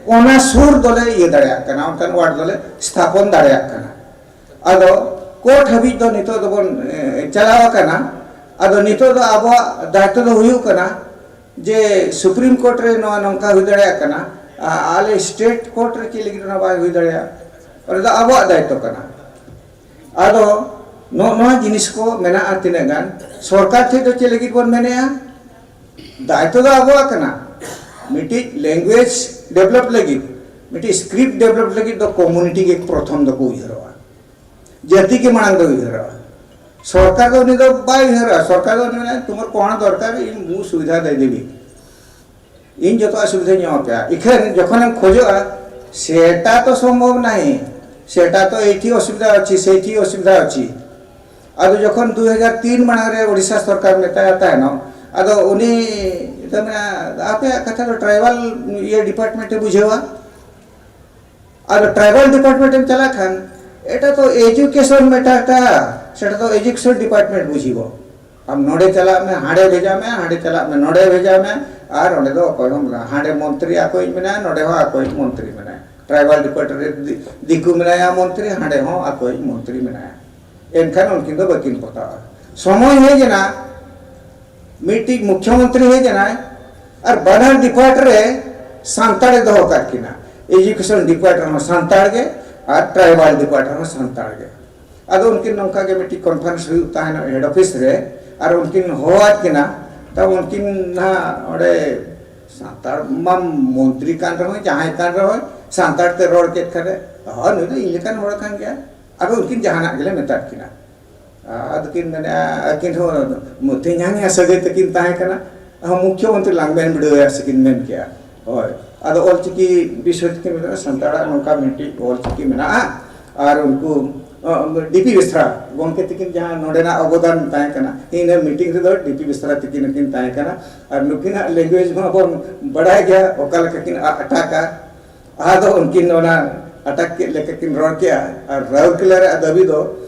ᱚᱱᱟ ᱥᱩᱨ ᱫᱚᱞᱮ ᱤᱭᱟᱹ ᱫᱟᱲᱮᱭᱟᱜ ᱠᱟᱱᱟ, ᱚᱱᱠᱟᱱ ᱣᱟᱨᱰ ᱫᱚᱞᱮ ᱥᱛᱷᱟᱯᱚᱱ ᱫᱟᱲᱮᱭᱟᱜ ᱠᱟᱱᱟ᱾ ᱟᱫᱚ ᱠᱳᱨᱴ ᱦᱟᱹᱵᱤᱡ ᱫᱚ ᱱᱤᱛᱚᱜ ᱫᱚᱵᱚᱱ ᱮ, ᱪᱟᱞᱟᱣ ᱟᱠᱟᱱᱟ᱾ ᱟᱫᱚ ᱱᱤᱛᱚᱜ ᱫᱚ ᱟᱵᱚᱣᱟᱜ ᱫᱟᱭᱤᱛᱛᱚ ᱫᱚ ᱦᱩᱭᱩᱜ ᱠᱟᱱᱟ ᱡᱮ ᱥᱩᱯᱨᱤᱢ ᱠᱳᱨᱴ ᱨᱮ ᱱᱚᱣᱟ ᱱᱚᱝᱠᱟ ᱦᱩᱭ ᱫᱟᱲᱮᱭᱟᱜ ᱠᱟᱱᱟ, ᱟᱨ ᱟᱞᱮ ᱥᱴᱮᱴ ᱠᱳᱨᱴ ᱨᱮ ᱪᱮᱫ ᱞᱟᱹᱜᱤᱫ ᱚᱱᱟ ᱵᱟᱭ ᱦᱩᱭ ᱫᱟᱲᱮᱭᱟᱜᱼᱟ? ᱚᱱᱟ ᱫᱚ ᱟᱵᱚᱣᱟᱜ ᱫᱟᱭᱤᱛᱛᱚ ᱠᱟᱱᱟ᱾ ᱟᱫᱚ ᱱᱚᱜᱼᱚ ᱱᱚᱣᱟ ᱡᱤᱱᱤᱥ ᱠᱚ ᱢᱮᱱᱟᱜᱼᱟ ᱛᱤᱱᱟᱹᱜ ᱜᱟᱱ, ᱥᱚᱨᱠᱟᱨ ᱴᱷᱮᱱ ᱫᱚ ᱪᱮᱫ ᱞᱟᱹᱜᱤᱫ ᱵᱚᱱ ᱢᱮᱱᱮᱜᱼᱟ? ᱫᱟᱭᱤᱛᱛᱚ ᱫᱚ ᱟᱵᱚᱣᱟᱜ ᱠᱟᱱᱟ᱾ ᱢᱤᱫᱴᱤᱡ ᱞᱮᱝᱜᱩᱭᱮᱡᱽ ᱰᱮᱵᱷᱞᱚᱯ ᱞᱟᱹᱜᱤᱫ, ᱢᱤᱫᱴᱤᱡ ᱥᱠᱨᱤᱯᱴ ᱰᱮᱵᱷᱞᱚᱯ ᱞᱟᱹᱜᱤᱫ ᱫᱚ ᱠᱚᱢᱩᱱᱤᱴᱤ ᱜᱮ ᱯᱨᱚᱛᱷᱚᱢ ᱫᱚᱠᱚ ᱩᱭᱦᱟᱹᱨᱚᱜᱼᱟ, ᱡᱟᱹᱛᱤ ᱜᱮ ᱢᱟᱲᱟᱝ ᱫᱚ ᱩᱭᱦᱟᱹᱨᱚᱜᱼᱟ᱾ ᱥᱚᱨᱠᱟᱨ ᱫᱚ ᱩᱱᱤ ᱫᱚ ᱵᱟᱭ ᱩᱭᱦᱟᱹᱨᱚᱜᱼᱟ᱾ ᱥᱚᱨᱠᱟᱨ ᱫᱚ ᱩᱱᱤ ᱢᱮᱱᱟ, "ᱛᱩᱢᱟᱨ ᱠᱚᱱᱟ ᱫᱚᱨᱠᱟᱨ, ᱤᱧ ᱢᱩ ᱥᱩᱵᱤᱫᱷᱟ ᱫᱮ ᱫᱮᱵᱤ, ᱤᱧ ᱡᱚᱛᱚᱣᱟᱜ ᱥᱩᱵᱤᱫᱷᱟᱧ ᱮᱢᱟ ᱯᱮᱭᱟ᱾" ᱤᱠᱷᱟᱹᱱ ᱡᱚᱠᱷᱚᱱᱮᱢ ᱠᱷᱚᱡᱚᱜᱼᱟ, "ᱥᱮᱴᱟ ᱛᱚ ᱥᱚᱢᱵᱷᱚᱵ ᱱᱟᱦᱤ, ᱥᱮᱴᱟ ᱛᱚ ᱮᱭᱴᱷᱤ ᱚᱥᱩᱵᱤᱫᱷᱟ ᱚᱪᱷᱤ, ᱥᱮᱴᱷᱤ ᱚᱥᱩᱵᱤᱫᱷᱟ ᱚᱪᱷᱤ᱾" ᱟᱫᱚ ᱡᱚᱠᱷᱚᱱ ᱫᱩ ᱦᱟᱡᱟᱨ ᱛᱤᱱ ᱢᱟᱲᱟᱝ ᱨᱮ ᱳᱰᱤᱥᱟ ᱥᱚᱨᱠᱟᱨ ᱢᱮᱛᱟᱭᱟ ᱛᱟᱭᱱᱚᱢ, ᱟᱫᱚ ᱩᱱᱤ ᱫᱚ ᱢᱮᱱᱟ, "ᱟᱯᱮᱭᱟᱜ ᱠᱟᱛᱷᱟ ᱫᱚ ᱴᱨᱟᱭᱵᱟᱞ ᱤᱭᱟᱹ ᱰᱤᱯᱟᱨᱴᱢᱮᱱᱴ ᱮ ᱵᱩᱡᱷᱟᱹᱣᱟ, ᱟᱫᱚ ᱴᱨᱟᱭᱵᱟᱞ ᱰᱤᱯᱟᱨᱴᱢᱮᱱᱴ ᱮᱢ ᱪᱟᱞᱟᱜ ᱠᱷᱟᱱ ᱮᱴᱟ ᱛᱚ ᱮᱡᱩᱠᱮᱥᱚᱱ ᱢᱮᱴᱟᱨ ᱴᱟ, ᱥᱮᱴᱟ ᱛᱚ ᱮᱡᱩᱠᱮᱥᱚᱱ ᱰᱤᱯᱟᱨᱴᱢᱮᱱᱴ ᱵᱩᱡᱷᱤᱵᱚ, ᱟᱢ ᱱᱚᱰᱮ ᱪᱟᱞᱟᱜ ᱢᱮ, ᱦᱟᱸᱰᱮ ᱵᱷᱮᱡᱟ ᱢᱮ, ᱦᱟᱸᱰᱮ ᱪᱟᱞᱟᱜ ᱢᱮ, ᱱᱚᱰᱮ ᱵᱷᱮᱡᱟ ᱢᱮ, ᱟᱨ ᱚᱸᱰᱮ ᱫᱚ ᱚᱠᱚᱭ ᱦᱚᱸ ᱵᱟᱝ᱾ ᱦᱟᱸᱰᱮ ᱢᱚᱱᱛᱨᱤ ᱟᱠᱚᱭᱤᱡ ᱢᱮᱱᱟᱭᱟ, ᱱᱚᱰᱮ ᱦᱚᱸ ᱟᱠᱚᱭᱤᱡ ᱢᱚᱱᱛᱨᱤ ᱢᱮᱱᱟᱭᱟ᱾ ᱴᱨᱟᱭᱵᱟᱞ ᱰᱤᱯᱟᱨᱴᱢᱮᱱᱴ ᱨᱮ ᱫᱤ- ᱫᱤᱠᱩ ᱢᱮᱱᱟᱭᱟ ᱢᱚᱱᱛᱨᱤ, ᱦᱟᱸᱰᱮ ᱦᱚᱸ ᱟᱠᱚᱭᱤᱡ ᱢᱚᱱᱛᱨᱤ ᱢᱮᱱᱟᱭᱟ᱾ ᱮᱱᱠᱷᱟᱱ ᱩᱱᱠᱤᱱ ᱫᱚ ᱵᱟᱹᱠᱤᱱ ᱯᱚᱛᱟᱣᱟ᱾ ᱥᱚᱢᱚᱭ ᱦᱮᱡ ᱮᱱᱟ, ᱢᱤᱫᱴᱤᱡ ᱢᱩᱠᱷᱭᱚᱢᱚᱱᱛᱨᱤ ᱦᱮᱡ ᱮᱱᱟᱭ, ᱟᱨ ᱵᱟᱱᱟᱨ ᱰᱤᱯᱟᱨᱴ ᱨᱮ ᱥᱟᱱᱛᱟᱲᱮ ᱫᱚᱦᱚ ᱠᱟᱜ ᱠᱤᱱᱟ᱾ ᱮᱡᱩᱠᱮᱥᱚᱱ ᱰᱤᱯᱟᱨᱴ ᱨᱮᱦᱚᱸ ᱥᱟᱱᱛᱟᱲ ᱜᱮ, ᱟᱨ ᱴᱨᱟᱭᱵᱟᱞ ᱰᱤᱯᱟᱨᱴ ᱨᱮᱦᱚᱸ ᱥᱟᱱᱛᱟᱲ ᱜᱮ᱾ ᱟᱫᱚ ᱩᱱᱠᱤᱱ ᱱᱚᱝᱠᱟ ᱜᱮ ᱢᱤᱫᱴᱤᱡ ᱠᱚᱱᱯᱷᱟᱨᱮᱱᱥ ᱦᱩᱭᱩᱜ ᱛᱟᱦᱮᱱᱟ ᱦᱮᱰ ᱚᱯᱷᱤᱥ ᱨᱮ, ᱟᱨ ᱩᱱᱠᱤᱱ ᱦᱚᱦᱚᱣᱟᱫ ᱠᱤᱱᱟ᱾ ᱛᱟᱵ ᱩᱱᱠᱤᱱ ᱱᱟᱦᱟᱜ ᱚᱸᱰᱮ ᱥᱟᱱᱛᱟᱲ ᱢᱟ ᱢᱚᱱᱛᱨᱤ ᱠᱟᱱ ᱨᱮᱦᱚᱸ, ᱡᱟᱦᱟᱸᱭ ᱠᱟᱱ ᱨᱮᱦᱚᱸ, ᱥᱟᱱᱛᱟᱲ ᱛᱮ ᱨᱚᱲ ᱠᱮᱫ ᱠᱷᱟᱱᱮ, "ᱦᱚᱸ, ᱱᱩᱭ ᱫᱚ ᱤᱧ ᱞᱮᱠᱟᱱ ᱦᱚᱲ ᱠᱟᱱ ᱜᱮᱭᱟ, ᱟᱫᱚ ᱩᱱᱠᱤᱱ ᱡᱟᱦᱟᱱᱟᱜ ᱜᱮᱞᱮ ᱢᱮᱛᱟᱫ ᱠᱤᱱᱟ᱾" ᱟᱫᱚ ᱠᱤᱱ ᱢᱮᱱᱮᱫᱼᱟ, ᱟᱹᱠᱤᱱ ᱦᱚᱸ ᱢᱚᱛᱤ ᱧᱟᱝ ᱥᱟᱹᱜᱟᱹᱭ ᱛᱟᱹᱠᱤᱱ ᱛᱟᱦᱮᱸ ᱠᱟᱱᱟ, ᱦᱚᱸ, ᱢᱩᱠᱷᱭᱚᱢᱚᱱᱛᱨᱤ ᱞᱟᱝ ᱢᱮᱱ ᱵᱤᱰᱟᱹᱣ ᱟᱭᱟ ᱥᱮ ᱠᱤᱱ ᱢᱮᱱ ᱠᱮᱜᱼᱟ᱾ ᱦᱳᱭ, ᱟᱫᱚ ᱚᱞᱪᱤᱠᱤ ᱵᱤᱥᱚᱭ ᱛᱮᱠᱤᱱ ᱢᱮᱱᱟ, ᱥᱟᱱᱛᱟᱲᱟᱜ ᱱᱚᱝᱠᱟ ᱢᱤᱫᱴᱤᱡ ᱚᱞᱪᱤᱠᱤ ᱢᱮᱱᱟᱜᱼᱟ, ᱟᱨ ᱩᱱᱠᱩ, ᱚ, ᱰᱤ ᱯᱤ ᱵᱮᱥᱨᱟ ᱜᱚᱢᱠᱮ ᱛᱟᱹᱠᱤᱱ ᱡᱟᱦᱟᱸ ᱱᱚᱰᱮᱱᱟᱜ ᱚᱵᱚᱫᱟᱱ ᱛᱟᱦᱮᱸ ᱠᱟᱱᱟ, ᱤᱱᱟᱹ ᱢᱤᱴᱤᱝ ᱨᱮᱫᱚ ᱰᱤ ᱯᱤ ᱵᱮᱥᱨᱟ ᱛᱟᱹᱠᱤᱱ ᱦᱚᱸᱠᱤᱱ ᱛᱟᱦᱮᱸ ᱠᱟᱱᱟ᱾ ᱟᱨ ᱱᱩᱠᱤᱱᱟᱜ ᱞᱮᱝᱜᱩᱭᱮᱡᱽ ᱢᱟ ᱵᱚᱱ ᱵᱟᱲᱟᱭ ᱜᱮᱭᱟ, ᱚᱠᱟ ᱞᱮᱠᱟ ᱠᱤᱱ ᱟ- ᱟᱴᱟᱠᱟ᱾ ᱟᱫᱚ ᱩᱱᱠᱤᱱ ᱚᱱᱟ ᱟᱴᱟᱠ ᱠᱮᱫ ᱞᱮᱠᱟ ᱠᱤᱱ ᱨᱚᱲ ᱠᱮᱜᱼᱟ, ᱟᱨ ᱨᱟᱩᱨᱠᱮᱞᱟ ᱨᱮᱭᱟᱜ ᱫᱟᱹᱵᱤ ᱫᱚ,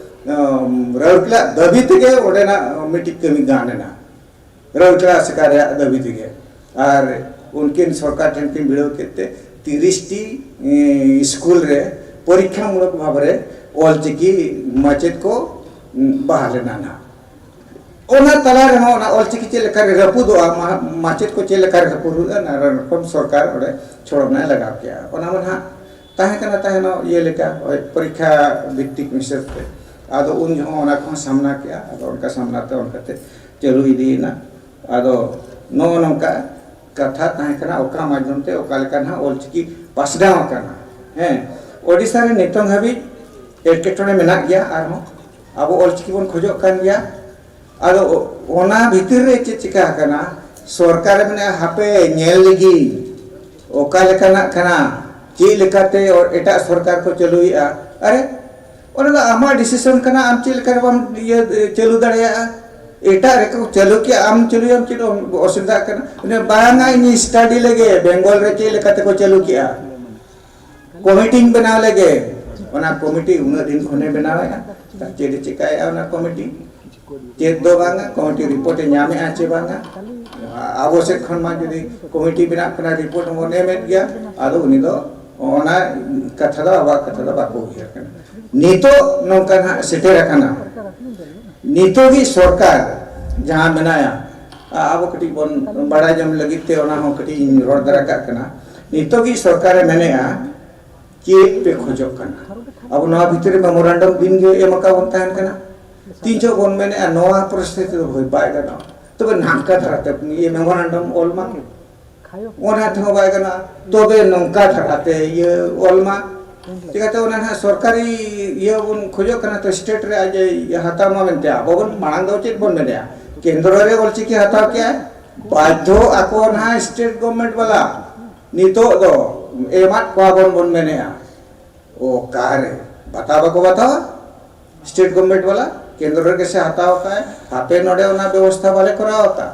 ᱚᱢ, ᱨᱟᱩᱨᱠᱮᱞᱟ ᱫᱟᱹᱵᱤ ᱛᱮᱜᱮ ᱚᱸᱰᱮᱱᱟᱜ ᱢᱤᱫᱴᱤᱡ ᱠᱟᱹᱢᱤ ᱜᱟᱱ ᱮᱱᱟ᱾ ᱨᱟᱩᱨᱠᱮᱞᱟ ᱟᱥᱮᱠᱟ ᱨᱮᱭᱟᱜ ᱫᱟᱹᱵᱤ ᱛᱮᱜᱮ᱾ ᱟᱨ ᱩᱱᱠᱤᱱ ᱥᱚᱨᱠᱟᱨ ᱴᱷᱮᱱ ᱠᱤᱱ ᱵᱤᱲᱟᱹᱣ ᱠᱮᱫ ᱛᱮ ᱛᱤᱨᱤᱥ ᱴᱤ, ᱮ, ᱥᱠᱩᱞ ᱨᱮ ᱯᱚᱨᱤᱠᱠᱷᱟᱢᱩᱞᱚᱠ ᱵᱷᱟᱵᱽ ᱨᱮ ᱚᱞᱪᱤᱠᱤ ᱢᱟᱪᱮᱫ ᱠᱚ, ᱩᱢ, ᱵᱟᱦᱟᱞ ᱮᱱᱟ ᱱᱟᱦᱟᱜ᱾ ᱚᱱᱟ ᱛᱟᱞᱟ ᱨᱮᱦᱚᱸ ᱚᱱᱟ ᱚᱞᱪᱤᱠᱤ ᱪᱮᱫ ᱞᱮᱠᱟ ᱨᱮ ᱨᱟᱹᱯᱩᱫᱚᱜᱼᱟ, ᱢᱟ-, ᱢᱟᱪᱮᱫ ᱠᱚ ᱪᱮᱫ ᱞᱮᱠᱟ ᱨᱮ ᱨᱟᱹᱯᱩᱫᱚᱜᱼᱟ, ᱱᱟᱱᱟ ᱨᱚᱠᱚᱢ ᱥᱚᱨᱠᱟᱨ ᱚᱸᱰᱮ ᱪᱷᱚᱲᱚᱱᱟᱭ ᱞᱟᱜᱟᱣ ᱠᱮᱜᱼᱟ᱾ ᱚᱱᱟ ᱢᱟ ᱱᱟᱦᱟᱜ ᱛᱟᱦᱮᱸ ᱠᱟᱱᱟ, ᱛᱟᱦᱮᱱᱚᱜ ᱤᱭᱟᱹ ᱞᱮᱠᱟ, ᱳᱭ ᱯᱚᱨᱤᱠᱠᱷᱟ ᱵᱷᱤᱛᱛᱤᱠ ᱦᱤᱥᱟᱹᱵ ᱛᱮ᱾ ᱟᱫᱚ ᱩᱱ ᱡᱚᱦᱚᱜ ᱚᱱᱟ ᱠᱚᱦᱚᱸ ᱥᱟᱢᱱᱟ ᱠᱮᱜᱼᱟ, ᱟᱫᱚ ᱚᱱᱠᱟ ᱥᱟᱢᱱᱟ ᱛᱮ ᱚᱱᱠᱟᱛᱮ ᱪᱟᱹᱞᱩ ᱤᱫᱤᱭᱮᱱᱟ᱾ ᱟᱫᱚ ᱱᱚᱜᱼᱚ ᱱᱚᱝᱠᱟ ᱠᱟᱛᱷᱟ ᱛᱟᱦᱮᱸ ᱠᱟᱱᱟ, ᱚᱠᱟ ᱢᱟᱫᱽᱫᱷᱚᱢ ᱛᱮ ᱚᱠᱟ ᱞᱮᱠᱟ ᱱᱟᱦᱟᱜ ᱚᱞᱪᱤᱠᱤ ᱯᱟᱥᱱᱟᱣ ᱟᱠᱟᱱᱟ᱾ ᱦᱮᱸ, ᱳᱰᱤᱥᱟ ᱨᱮ ᱱᱤᱛᱚᱝ ᱦᱟᱹᱵᱤᱡ ᱮᱴᱠᱮᱴᱚᱬᱮ ᱢᱮᱱᱟᱜ ᱜᱮᱭᱟ, ᱟᱨᱦᱚᱸ ᱟᱵᱚ ᱚᱞᱪᱤᱠᱤ ᱵᱚᱱ ᱠᱷᱚᱡᱚᱜ ᱠᱟᱱ ᱜᱮᱭᱟ᱾ ᱟᱫᱚ ᱚᱱᱟ ᱵᱷᱤᱛᱤᱨ ᱨᱮ ᱪᱮᱫ ᱪᱤᱠᱟ ᱟᱠᱟᱱᱟ, ᱥᱚᱨᱠᱟᱨᱮ ᱢᱮᱱᱟ, "ᱦᱟᱯᱮ ᱧᱮᱞ ᱞᱮᱜᱤᱧ, ᱚᱠᱟ ᱞᱮᱠᱟᱱᱟᱜ ᱠᱟᱱᱟ, ᱪᱮᱫ ᱞᱮᱠᱟᱛᱮ ᱮᱴᱟᱜ ᱥᱚᱨᱠᱟᱨ ᱠᱚ ᱪᱟᱹᱞᱩᱭᱮᱫᱼᱟ?" ᱟᱨᱮ, ᱚᱱᱟ ᱫᱚ ᱟᱢᱟᱜ ᱰᱤᱥᱤᱥᱚᱱ ᱠᱟᱱᱟ, ᱟᱢ ᱪᱮᱫ ᱞᱮᱠᱟ ᱨᱮ ᱵᱟᱢ ᱤᱭᱟᱹ ᱪᱟᱹᱞᱩ ᱫᱟᱲᱮᱭᱟᱜᱼᱟ᱾ ᱮᱴᱟᱜ ᱨᱮᱠᱚ ᱪᱟᱹᱞᱩ ᱠᱮᱜᱼᱟ, ᱟᱢ ᱪᱟᱹᱞᱩᱭᱟᱢ, ᱪᱮᱫ ᱚᱥᱩᱵᱤᱫᱷᱟᱜ ᱠᱟᱱᱟ? ᱩᱱᱤ, "ᱵᱟᱝᱟ, ᱤᱧ ᱥᱴᱟᱰᱤ ᱞᱮᱜᱮ, ᱵᱮᱝᱜᱚᱞ ᱨᱮ ᱪᱮᱫ ᱞᱮᱠᱟ ᱛᱮᱠᱚ ᱪᱟᱹᱞᱩ ᱠᱮᱜᱼᱟ, ᱠᱚᱢᱤᱴᱤᱧ ᱵᱮᱱᱟᱣ ᱞᱮᱜᱮ᱾" ᱚᱱᱟ ᱠᱚᱢᱤᱴᱤ ᱩᱱᱟᱹᱜ ᱫᱤᱱ ᱠᱷᱚᱱᱮ ᱵᱮᱱᱟᱣᱮᱜᱼᱟ, ᱛᱟ ᱪᱮᱫ ᱮ ᱪᱤᱠᱟᱭᱮᱜᱼᱟ ᱚᱱᱟ ᱠᱚᱢᱤᱴᱤ? ᱪᱮᱫ ᱫᱚ ᱵᱟᱝᱟ, ᱠᱚᱢᱤᱴᱤ ᱨᱤᱯᱳᱨᱴ ᱮ ᱧᱟᱢᱮᱫᱼᱟ ᱪᱮ ᱵᱟᱝᱟ? ᱟᱵᱚ ᱥᱮᱫ ᱠᱷᱚᱱ ᱢᱟ ᱡᱩᱫᱤ ᱠᱚᱢᱤᱴᱤ ᱵᱮᱱᱟᱜ ᱠᱟᱱᱟ, ᱨᱤᱯᱳᱨᱴ ᱦᱚᱸᱵᱚᱱ ᱮᱢᱮᱫ ᱜᱮᱭᱟ, ᱟᱫᱚ ᱩᱱᱤ ᱫᱚ ᱚᱱᱟ ᱠᱟᱛᱷᱟ ᱫᱚ, ᱟᱵᱚᱣᱟᱜ ᱠᱟᱛᱷᱟ ᱫᱚ ᱵᱟᱠᱚ ᱩᱭᱦᱟᱹᱨ ᱠᱟᱱᱟ᱾ ᱱᱤᱛᱚᱜ ᱱᱚᱝᱠᱟ ᱱᱟᱦᱟᱜ ᱥᱮᱴᱮᱨ ᱟᱠᱟᱱᱟ, ᱱᱤᱛᱚᱜᱤᱡ ᱥᱚᱨᱠᱟᱨ ᱡᱟᱦᱟᱸ ᱢᱮᱱᱟᱭᱟ, ᱟ-, ᱟᱵᱚ ᱠᱟᱹᱴᱤᱡ ᱵᱚᱱ ᱵᱟᱲᱟᱭ ᱧᱟᱢ ᱞᱟᱹᱜᱤᱫ ᱛᱮ ᱚᱱᱟ ᱦᱚᱸ ᱠᱟᱹᱴᱤᱡ ᱤᱧ ᱨᱚᱲ ᱫᱟᱲᱮ ᱠᱟᱜ ᱠᱟᱱᱟ᱾ ᱱᱤᱛᱚᱜᱤᱡ ᱥᱚᱨᱠᱟᱨᱮ ᱢᱮᱱᱮᱜᱼᱟ, ᱪᱮᱫ ᱯᱮ ᱠᱷᱚᱡᱚᱜ ᱠᱟᱱᱟ? ᱟᱵᱚ ᱱᱚᱣᱟ ᱵᱷᱤᱛᱤᱨ ᱨᱮ ᱢᱮᱢᱳᱨᱟᱱᱰᱟᱢ ᱫᱤᱱ ᱜᱮ ᱮᱢ ᱟᱠᱟᱫ ᱵᱚᱱ ᱛᱟᱦᱮᱱ ᱠᱟᱱᱟ᱾ ᱛᱤᱱ ᱡᱚᱦᱚᱜ ᱵᱚᱱ ᱢᱮᱱᱮᱜᱼᱟ, ᱱᱚᱣᱟ ᱯᱚᱨᱤᱥᱛᱷᱤᱛᱤ ᱫᱚ ᱦᱩᱭ ᱵᱟᱭ ᱜᱟᱱᱚᱜᱼᱟ, ᱛᱚᱵᱮ ᱱᱚᱝᱠᱟ ᱫᱷᱟᱨᱟᱛᱮ ᱤᱭᱟᱹ ᱢᱮᱢᱳᱨᱟᱱᱰᱟᱢ ᱚᱞ ᱢᱟ, ᱚᱱᱟ ᱛᱮᱦᱚᱸ ᱵᱟᱭ ᱜᱟᱱᱚᱜᱼᱟ, ᱛᱚᱵᱮ ᱱᱚᱝᱠᱟ ᱫᱷᱟᱨᱟᱛᱮ ᱤᱭᱟᱹ ᱚᱞ ᱢᱟ᱾ ᱪᱤᱠᱟᱹᱛᱮ ᱚᱱᱟ ᱱᱟᱦᱟᱜ ᱥᱚᱨᱠᱟᱨᱤ ᱤᱭᱟᱹ ᱵᱚᱱ ᱠᱷᱚᱡᱚᱜ ᱠᱟᱱᱟ, ᱛᱚ ᱥᱴᱮᱴ ᱨᱮ ᱟᱡ ᱮ ᱦᱟᱛᱟᱣ ᱢᱟ ᱢᱮᱱᱛᱮ, ᱟᱵᱚ ᱵᱚᱱ ᱢᱟᱲᱟᱝ ᱫᱚ ᱪᱮᱫ ᱵᱚᱱ ᱢᱮᱱᱮᱜᱼᱟ? ᱠᱮᱱᱫᱨᱚ ᱨᱮ ᱚᱞᱪᱤᱠᱤ ᱦᱟᱛᱟᱣ ᱠᱮᱜᱼᱟᱭ, ᱵᱟᱫᱽᱫᱷᱚ ᱟᱠᱚ ᱱᱟᱦᱟᱜ ᱥᱴᱮᱴ ᱜᱚᱵᱷᱢᱮᱱᱴ ᱵᱟᱞᱟ ᱱᱤᱛᱚᱜ ᱫᱚ ᱮᱢᱟᱫ ᱠᱚᱣᱟ ᱵᱚᱱ ᱵᱚᱱ ᱢᱮᱱᱮᱜᱼᱟ᱾ ᱚᱠᱟᱨᱮ ᱵᱟᱛᱟᱣ ᱵᱟᱠᱚ ᱵᱟᱛᱟᱣᱟ? ᱥᱴᱮᱴ ᱜᱚᱵᱷᱢᱮᱱᱴ ᱵᱟᱞᱟ ᱠᱮᱱᱫᱨᱚ ᱨᱮᱜᱮ ᱥᱮ ᱦᱟᱛᱟᱣ ᱠᱟᱜᱼᱟᱭ, ᱦᱟᱯᱮ ᱱᱚᱰᱮ ᱚᱱᱟ ᱵᱮᱵᱚᱥᱛᱷᱟ ᱵᱟᱞᱮ ᱠᱚᱨᱟᱣ ᱟᱠᱟᱫ᱾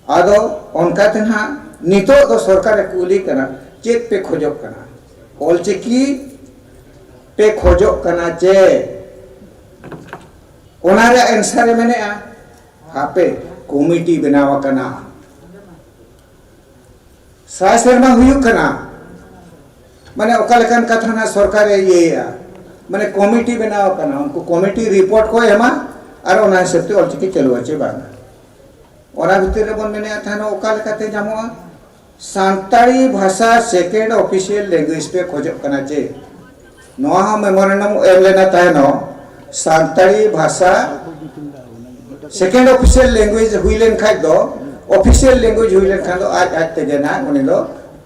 ᱟᱫᱚ ᱚᱱᱠᱟᱛᱮ ᱱᱟᱦᱟᱜ ᱱᱤᱛᱚᱜ ᱫᱚ ᱥᱚᱨᱠᱟᱨᱮ ᱠᱩᱞᱤ ᱠᱟᱱᱟ, ᱪᱮᱫ ᱯᱮ ᱠᱷᱚᱡᱚᱜ ᱠᱟᱱᱟ? ᱚᱞᱪᱤᱠᱤ ᱯᱮ ᱠᱷᱚᱡᱚᱜ ᱠᱟᱱᱟ ᱪᱮ? ᱚᱱᱟ ᱨᱮᱭᱟᱜ ᱮᱱᱥᱟᱨ ᱮ ᱢᱮᱱᱮᱜᱼᱟ, ᱦᱟᱯᱮ, ᱠᱚᱢᱤᱴᱤ ᱵᱮᱱᱟᱣ ᱟᱠᱟᱱᱟ, ᱥᱟᱭ ᱥᱮᱨᱢᱟ ᱦᱩᱭᱩᱜ ᱠᱟᱱᱟ, ᱢᱟᱱᱮ ᱚᱠᱟ ᱞᱮᱠᱟᱱ ᱠᱟᱛᱷᱟ ᱱᱟᱜ ᱥᱚᱨᱠᱟᱨᱮ ᱤᱭᱟᱹᱭᱮᱜᱼᱟ, ᱢᱟᱱᱮ ᱠᱚᱢᱤᱴᱤ ᱵᱮᱱᱟᱣ ᱟᱠᱟᱱᱟ, ᱩᱱᱠᱩ ᱠᱚᱢᱤᱴᱤ ᱨᱤᱯᱳᱨᱴ ᱠᱚ ᱮᱢᱟ ᱟᱨ ᱚᱱᱟ ᱦᱤᱥᱟᱹᱵ ᱛᱮ ᱚᱞᱪᱤᱠᱤ ᱪᱟᱹᱞᱩᱜᱼᱟ ᱪᱮ ᱵᱟᱝᱟ᱾ ᱚᱱᱟ ᱵᱷᱤᱛᱤᱨ ᱨᱮᱵᱚᱱ ᱢᱮᱱᱮᱫ ᱛᱟᱦᱮᱱᱟ, ᱚᱠᱟ ᱞᱮᱠᱟᱛᱮ ᱧᱟᱢᱚᱜᱼᱟ? ᱥᱟᱱᱛᱟᱲᱤ ᱵᱷᱟᱥᱟ ᱥᱮᱠᱮᱱᱰ ᱚᱯᱷᱤᱥᱤᱭᱟᱞ ᱞᱮᱝᱜᱩᱭᱮᱡᱽ ᱯᱮ ᱠᱷᱚᱡᱚᱜ ᱠᱟᱱᱟ ᱪᱮ? ᱱᱚᱣᱟ ᱦᱚᱸ ᱢᱮᱢᱳᱨᱮᱱᱰᱟᱢ ᱮᱢ ᱞᱮᱱᱟ ᱛᱟᱭᱱᱚᱢ, ᱥᱟᱱᱛᱟᱲᱤ ᱵᱷᱟᱥᱟ ᱥᱮᱠᱮᱱᱰ ᱚᱯᱷᱤᱥᱤᱭᱟᱞ ᱞᱮᱝᱜᱩᱭᱮᱡᱽ ᱦᱩᱭ ᱞᱮᱱ ᱠᱷᱟᱡ ᱫᱚ, ᱚᱯᱷᱤᱥᱤᱭᱟᱞ ᱞᱮᱝᱜᱩᱭᱮᱡᱽ ᱦᱩᱭ ᱞᱮᱱ ᱠᱷᱟᱱ ᱫᱚ ᱟᱡ ᱟᱡ ᱛᱮᱜᱮ ᱱᱟᱦᱟᱜ ᱩᱱᱤ ᱫᱚ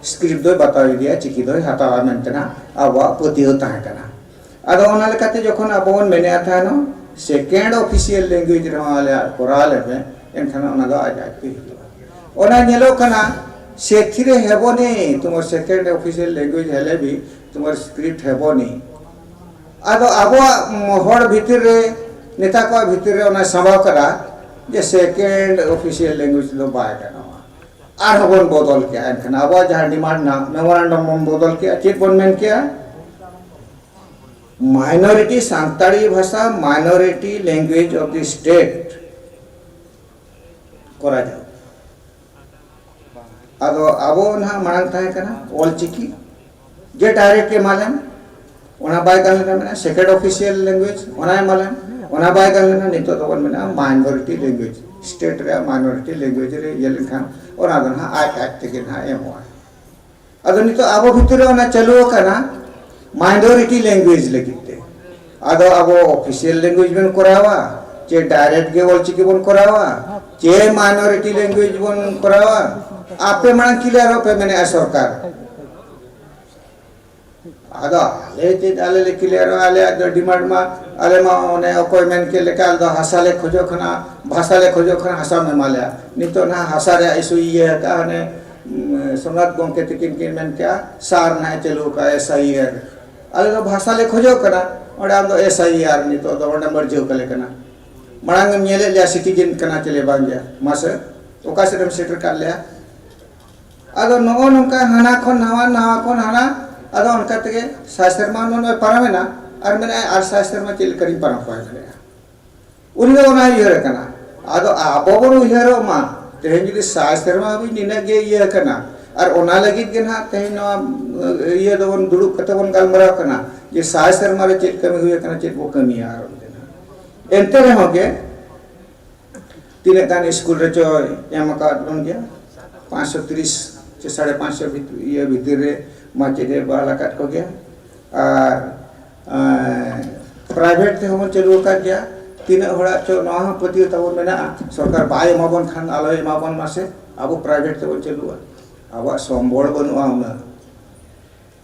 ᱥᱠᱨᱤᱯᱴ ᱫᱚᱭ ᱵᱟᱛᱟᱣ ᱤᱫᱤᱭᱟ, ᱪᱤᱠᱤ ᱫᱚᱭ ᱦᱟᱛᱟᱣᱟ ᱢᱮᱱᱛᱮ ᱱᱟᱦᱟᱜ ᱟᱵᱚᱣᱟᱜ ᱯᱟᱹᱛᱭᱟᱹᱣ ᱛᱟᱦᱮᱸ ᱠᱟᱱᱟ᱾ ᱟᱫᱚ ᱚᱱᱟ ᱞᱮᱠᱟᱛᱮ ᱡᱚᱠᱷᱚᱱ ᱟᱵᱚ ᱵᱚᱱ ᱢᱮᱱᱮᱫᱼᱟ ᱛᱟᱦᱮᱱᱚᱜ, ᱥᱮᱠᱮᱱᱰ ᱚᱯᱷᱤᱥᱤᱭᱟᱞ ᱞᱮᱝᱜᱩᱭᱮᱡᱽ ᱨᱮᱦᱚᱸ ᱟᱞᱮᱭᱟᱜ ᱠᱚᱨᱟᱣ ᱞᱮᱯᱮ, ᱮᱱᱠᱷᱟᱱ ᱚᱱᱟ ᱫᱚ ᱟᱡ ᱟᱡ ᱛᱮ ᱦᱤᱡᱩᱜᱼᱟ᱾ ᱚᱱᱟ ᱧᱮᱞᱚᱜ ᱠᱟᱱᱟ, ᱥᱮᱛᱷᱤᱨᱮ ᱦᱮᱵᱚᱱᱤ, ᱛᱩᱢᱟᱨ ᱥᱮᱠᱮᱱᱰ ᱚᱯᱷᱤᱥᱤᱭᱟᱞ ᱞᱮᱝᱜᱩᱭᱮᱡᱽ ᱦᱮᱞᱮ ᱵᱷᱤ ᱛᱩᱢᱟᱨ ᱥᱠᱨᱤᱯᱴ ᱦᱮᱵᱚᱱᱤ᱾ ᱟᱫᱚ ᱟᱵᱚᱣᱟᱜ ᱦᱚᱲ ᱵᱷᱤᱛᱤᱨ ᱨᱮ, ᱱᱮᱛᱟ ᱠᱚᱣᱟᱜ ᱵᱷᱤᱛᱤᱨ ᱨᱮ ᱚᱱᱟ ᱥᱟᱢᱵᱟᱣ ᱠᱟᱫᱟ ᱡᱮ ᱥᱮᱠᱮᱱᱰ ᱚᱯᱷᱤᱥᱤᱭᱟᱞ ᱞᱮᱝᱜᱩᱭᱮᱡᱽ ᱫᱚ ᱵᱟᱭ ᱜᱟᱱᱚᱜᱼᱟ᱾ ᱟᱨᱦᱚᱸ ᱵᱚᱱ ᱵᱚᱫᱚᱞ ᱠᱮᱜᱼᱟ, ᱮᱱᱠᱷᱟᱱ ᱟᱵᱚᱣᱟᱜ ᱡᱟᱦᱟᱸ ᱰᱤᱢᱟᱱᱰ ᱢᱮᱱᱟᱜᱼᱟ, ᱢᱮᱢᱳᱨᱟᱱᱰᱟᱢ ᱵᱚᱱ ᱵᱚᱫᱚᱞ ᱠᱮᱜᱼᱟ, ᱪᱮᱫ ᱵᱚᱱ ᱢᱮᱱ ᱠᱮᱜᱼᱟ? Minority ᱥᱟᱱᱛᱟᱲᱤ ᱵᱷᱟᱥᱟ, minority language of the state ᱠᱚᱨᱟ ᱡᱟᱣ᱾ ᱟᱫᱚ ᱟᱵᱚ ᱱᱟᱦᱟᱜ ᱢᱟᱲᱟᱝ ᱛᱟᱦᱮᱸ ᱠᱟᱱᱟ ᱚᱞ ᱪᱤᱠᱤ, ᱡᱮ direct ᱮᱢᱟ ᱞᱮᱢ, ᱚᱱᱟ ᱵᱟᱭ ᱜᱟᱱ ᱞᱮᱱᱟ, ᱢᱮᱱᱟ second official language, ᱚᱱᱟ ᱮᱢᱟ ᱞᱮᱢ᱾ ᱚᱱᱟ ᱵᱟᱭ ᱜᱟᱱ ᱞᱮᱱᱟ, ᱱᱤᱛᱚᱜ ᱫᱚᱵᱚᱱ ᱢᱮᱱᱟ minority language, state ᱨᱮᱭᱟᱜ minority language ᱨᱮ ᱤᱭᱟᱹ ᱞᱮᱱᱠᱷᱟᱱ ᱚᱱᱟ ᱫᱚ ᱱᱟᱦᱟᱜ ᱟᱡ ᱟᱡ ᱛᱮᱜᱮ ᱱᱟᱦᱟᱜ ᱮᱢᱚᱜᱼᱟ᱾ ᱟᱫᱚ ᱱᱤᱛᱚᱜ ᱟᱵᱚ ᱵᱷᱤᱛᱤᱨ ᱨᱮ ᱚᱱᱟ ᱪᱟᱹᱞᱩ ᱟᱠᱟᱱᱟ, minority language ᱞᱟᱹᱜᱤᱫ ᱛᱮ᱾ ᱟᱫᱚ ᱟᱵᱚ official language ᱵᱚᱱ ᱠᱚᱨᱟᱣᱟ, ᱪᱮ direct ᱜᱮ ᱚᱞᱪᱤᱠᱤ ᱵᱚᱱ ᱠᱚᱨᱟᱣᱟ, ᱪᱮ minority language ᱵᱚᱱ ᱠᱚᱨᱟᱣᱟ? ᱟᱯᱮ ᱢᱟᱲᱟᱝ clear ᱚᱜ ᱯᱮ ᱢᱮᱱᱮᱜᱼᱟ ᱥᱚᱨᱠᱟᱨ᱾ ᱟᱫᱚ ᱟᱞᱮ ᱪᱮᱫ, ᱟᱞᱮ ᱞᱮ clear ᱚᱜᱼᱟ? ᱟᱞᱮᱭᱟᱜ ᱫᱚ demand ᱢᱟ, ᱟᱞᱮ ᱢᱟ ᱚᱱᱮ ᱚᱠᱚᱭ ᱢᱮᱱ ᱠᱮᱫ ᱞᱮᱠᱟ, ᱟᱞᱮ ᱫᱚ ᱦᱟᱥᱟ ᱞᱮ ᱠᱷᱚᱡᱚᱜ ᱠᱟᱱᱟ, ᱵᱷᱟᱥᱟ ᱞᱮ ᱠᱷᱚᱡᱚᱜ ᱠᱟᱱᱟ, ᱦᱟᱥᱟ ᱢᱮ ᱮᱢᱟ ᱞᱮᱭᱟ᱾ ᱱᱤᱛᱚᱜ ᱱᱟᱦᱟᱜ ᱦᱟᱥᱟ ᱨᱮᱭᱟᱜ issue ᱤᱭᱟᱹ ᱟᱠᱟᱫᱼᱟ, ᱦᱟᱱᱮ, ᱩᱢ, ᱥᱳᱢᱱᱟᱛᱷ ᱜᱚᱢᱠᱮ ᱛᱟᱹᱠᱤᱱ ᱠᱤᱱ ᱢᱮᱱ ᱠᱮᱜᱼᱟ, ᱥᱟᱨ ᱱᱟᱦᱟᱜ ᱮ ᱪᱟᱹᱞᱩ ᱟᱠᱟᱫᱼᱟ, S I R᱾ ᱟᱞᱮ ᱫᱚ ᱵᱷᱟᱥᱟ ᱞᱮ ᱠᱷᱚᱡᱚᱜ ᱠᱟᱱᱟ, ᱚᱸᱰᱮ ᱟᱢ ᱫᱚ S I R ᱱᱤᱛᱚᱜ ᱫᱚ ᱚᱸᱰᱮ merge ᱠᱟᱞᱮ ᱠᱟᱱᱟ᱾ ᱢᱟᱲᱟᱝ ᱮᱢ ᱧᱮᱞᱮᱫ ᱞᱮᱭᱟ citizen ᱠᱟᱱᱟ ᱪᱮᱞᱮ ᱵᱟᱝ ᱜᱮᱭᱟ? ᱢᱟᱥᱮ, ᱚᱠᱟ ᱥᱮᱫ ᱮᱢ ᱥᱮᱴᱮᱨ ᱠᱟᱫ ᱞᱮᱭᱟ? ᱟᱫᱚ ᱱᱚᱜᱼᱚ ᱱᱚᱝᱠᱟ ᱦᱟᱱᱟ ᱠᱷᱚᱱ ᱱᱟᱣᱟ, ᱱᱟᱣᱟ ᱠᱷᱚᱱ ᱦᱟᱱᱟ, ᱟᱫᱚ ᱚᱱᱠᱟ ᱛᱮᱜᱮ ᱥᱟᱭ ᱥᱮᱨᱢᱟ ᱱᱚᱜᱼᱚᱭ ᱯᱟᱨᱚᱢᱮᱱᱟ, ᱟᱨ ᱢᱮᱱᱟᱭ ᱟᱨ ᱥᱟᱭ ᱥᱮᱨᱢᱟ ᱪᱮᱫ ᱞᱮᱠᱟᱨᱤᱧ ᱯᱟᱨᱚᱢ ᱯᱟᱨᱚᱢ ᱫᱟᱲᱮᱭᱟᱜᱼᱟ? ᱩᱱᱤ ᱫᱚ ᱚᱱᱟ ᱩᱭᱦᱟᱹᱨ ᱠᱟᱱᱟ᱾ ᱟᱫᱚ ᱟᱵᱚ ᱵᱚᱱ ᱩᱭᱦᱟᱹᱨᱚᱜ ᱢᱟ, ᱛᱮᱦᱮᱧ ᱡᱩᱫᱤ ᱥᱟᱭ ᱥᱮᱨᱢᱟ ᱦᱟᱹᱵᱤᱡ ᱱᱤᱱᱟᱹᱜ ᱜᱮ ᱤᱭᱟᱹ ᱠᱟᱱᱟ, ᱟᱨ ᱚᱱᱟ ᱞᱟᱹᱜᱤᱫ ᱜᱮ ᱱᱟᱦᱟᱜ ᱛᱮᱦᱮᱧ ᱱᱚᱣᱟ, ᱤᱭᱟᱹ ᱫᱚᱵᱚᱱ ᱫᱩᱲᱩᱵ ᱠᱟᱛᱮ ᱵᱚᱱ ᱜᱟᱞᱢᱟᱨᱟᱣ ᱠᱟᱱᱟ ᱡᱮ ᱥᱟᱭ ᱥᱮᱨᱢᱟ ᱨᱮ ᱪᱮᱫ ᱠᱟᱹᱢᱤ ᱦᱩᱭ ᱟᱠᱟᱱᱟ, ᱪᱮᱫ ᱵᱚ ᱠᱟᱹᱢᱤᱭᱟ ᱟᱨ ᱚᱱᱛᱮ ᱱᱟᱦᱟᱜ᱾ ᱮᱱᱛᱮ ᱨᱮᱦᱚᱸ ᱜᱮ ᱛᱤᱱᱟᱹᱜ ᱜᱟᱱ ᱥᱠᱩᱞ ᱨᱮᱪᱚᱭ ᱮᱢ ᱟᱠᱟᱫ ᱵᱚᱱ ᱜᱮᱭᱟ, ᱯᱟᱸᱪᱥᱚ ᱛᱤᱨᱤᱥ ᱪᱮ ᱥᱟᱲᱮ ᱯᱟᱸᱪᱥᱚ ᱵᱷᱤᱛ-, ᱤᱭᱟᱹ ᱵᱷᱤᱛᱤᱨ ᱨᱮ ᱢᱟᱪᱮᱫ ᱮ ᱵᱟᱦᱟᱞ ᱟᱠᱟᱫ ᱠᱚᱜᱮᱭᱟ᱾ ᱟᱨ, ᱮᱸ, private ᱛᱮᱦᱚᱸ ᱵᱚᱱ ᱪᱟᱹᱞᱩ ᱟᱠᱟᱫ ᱜᱮᱭᱟ᱾ ᱛᱤᱱᱟᱹᱜ ᱦᱚᱲᱟᱜ ᱪᱚ ᱱᱚᱣᱟ ᱦᱚᱸ ᱯᱟᱹᱛᱭᱟᱹᱣ ᱛᱟᱵᱚᱱ ᱢᱮᱱᱟᱜᱼᱟ, ᱥᱚᱨᱠᱟᱨ ᱵᱟᱭ ᱮᱢᱟᱵᱚᱱ ᱠᱷᱟᱱ ᱟᱞᱚᱭ ᱮᱢᱟᱵᱚᱱ ᱢᱟᱥᱮ, ᱟᱵᱚ private ᱛᱮᱵᱚᱱ ᱪᱟᱹᱞᱩᱜᱼᱟ᱾ ᱟᱵᱚᱣᱟᱜ ᱥᱚᱢᱵᱚᱞ ᱵᱟᱹᱱᱩᱜᱼᱟ ᱩᱱᱟᱹᱜ᱾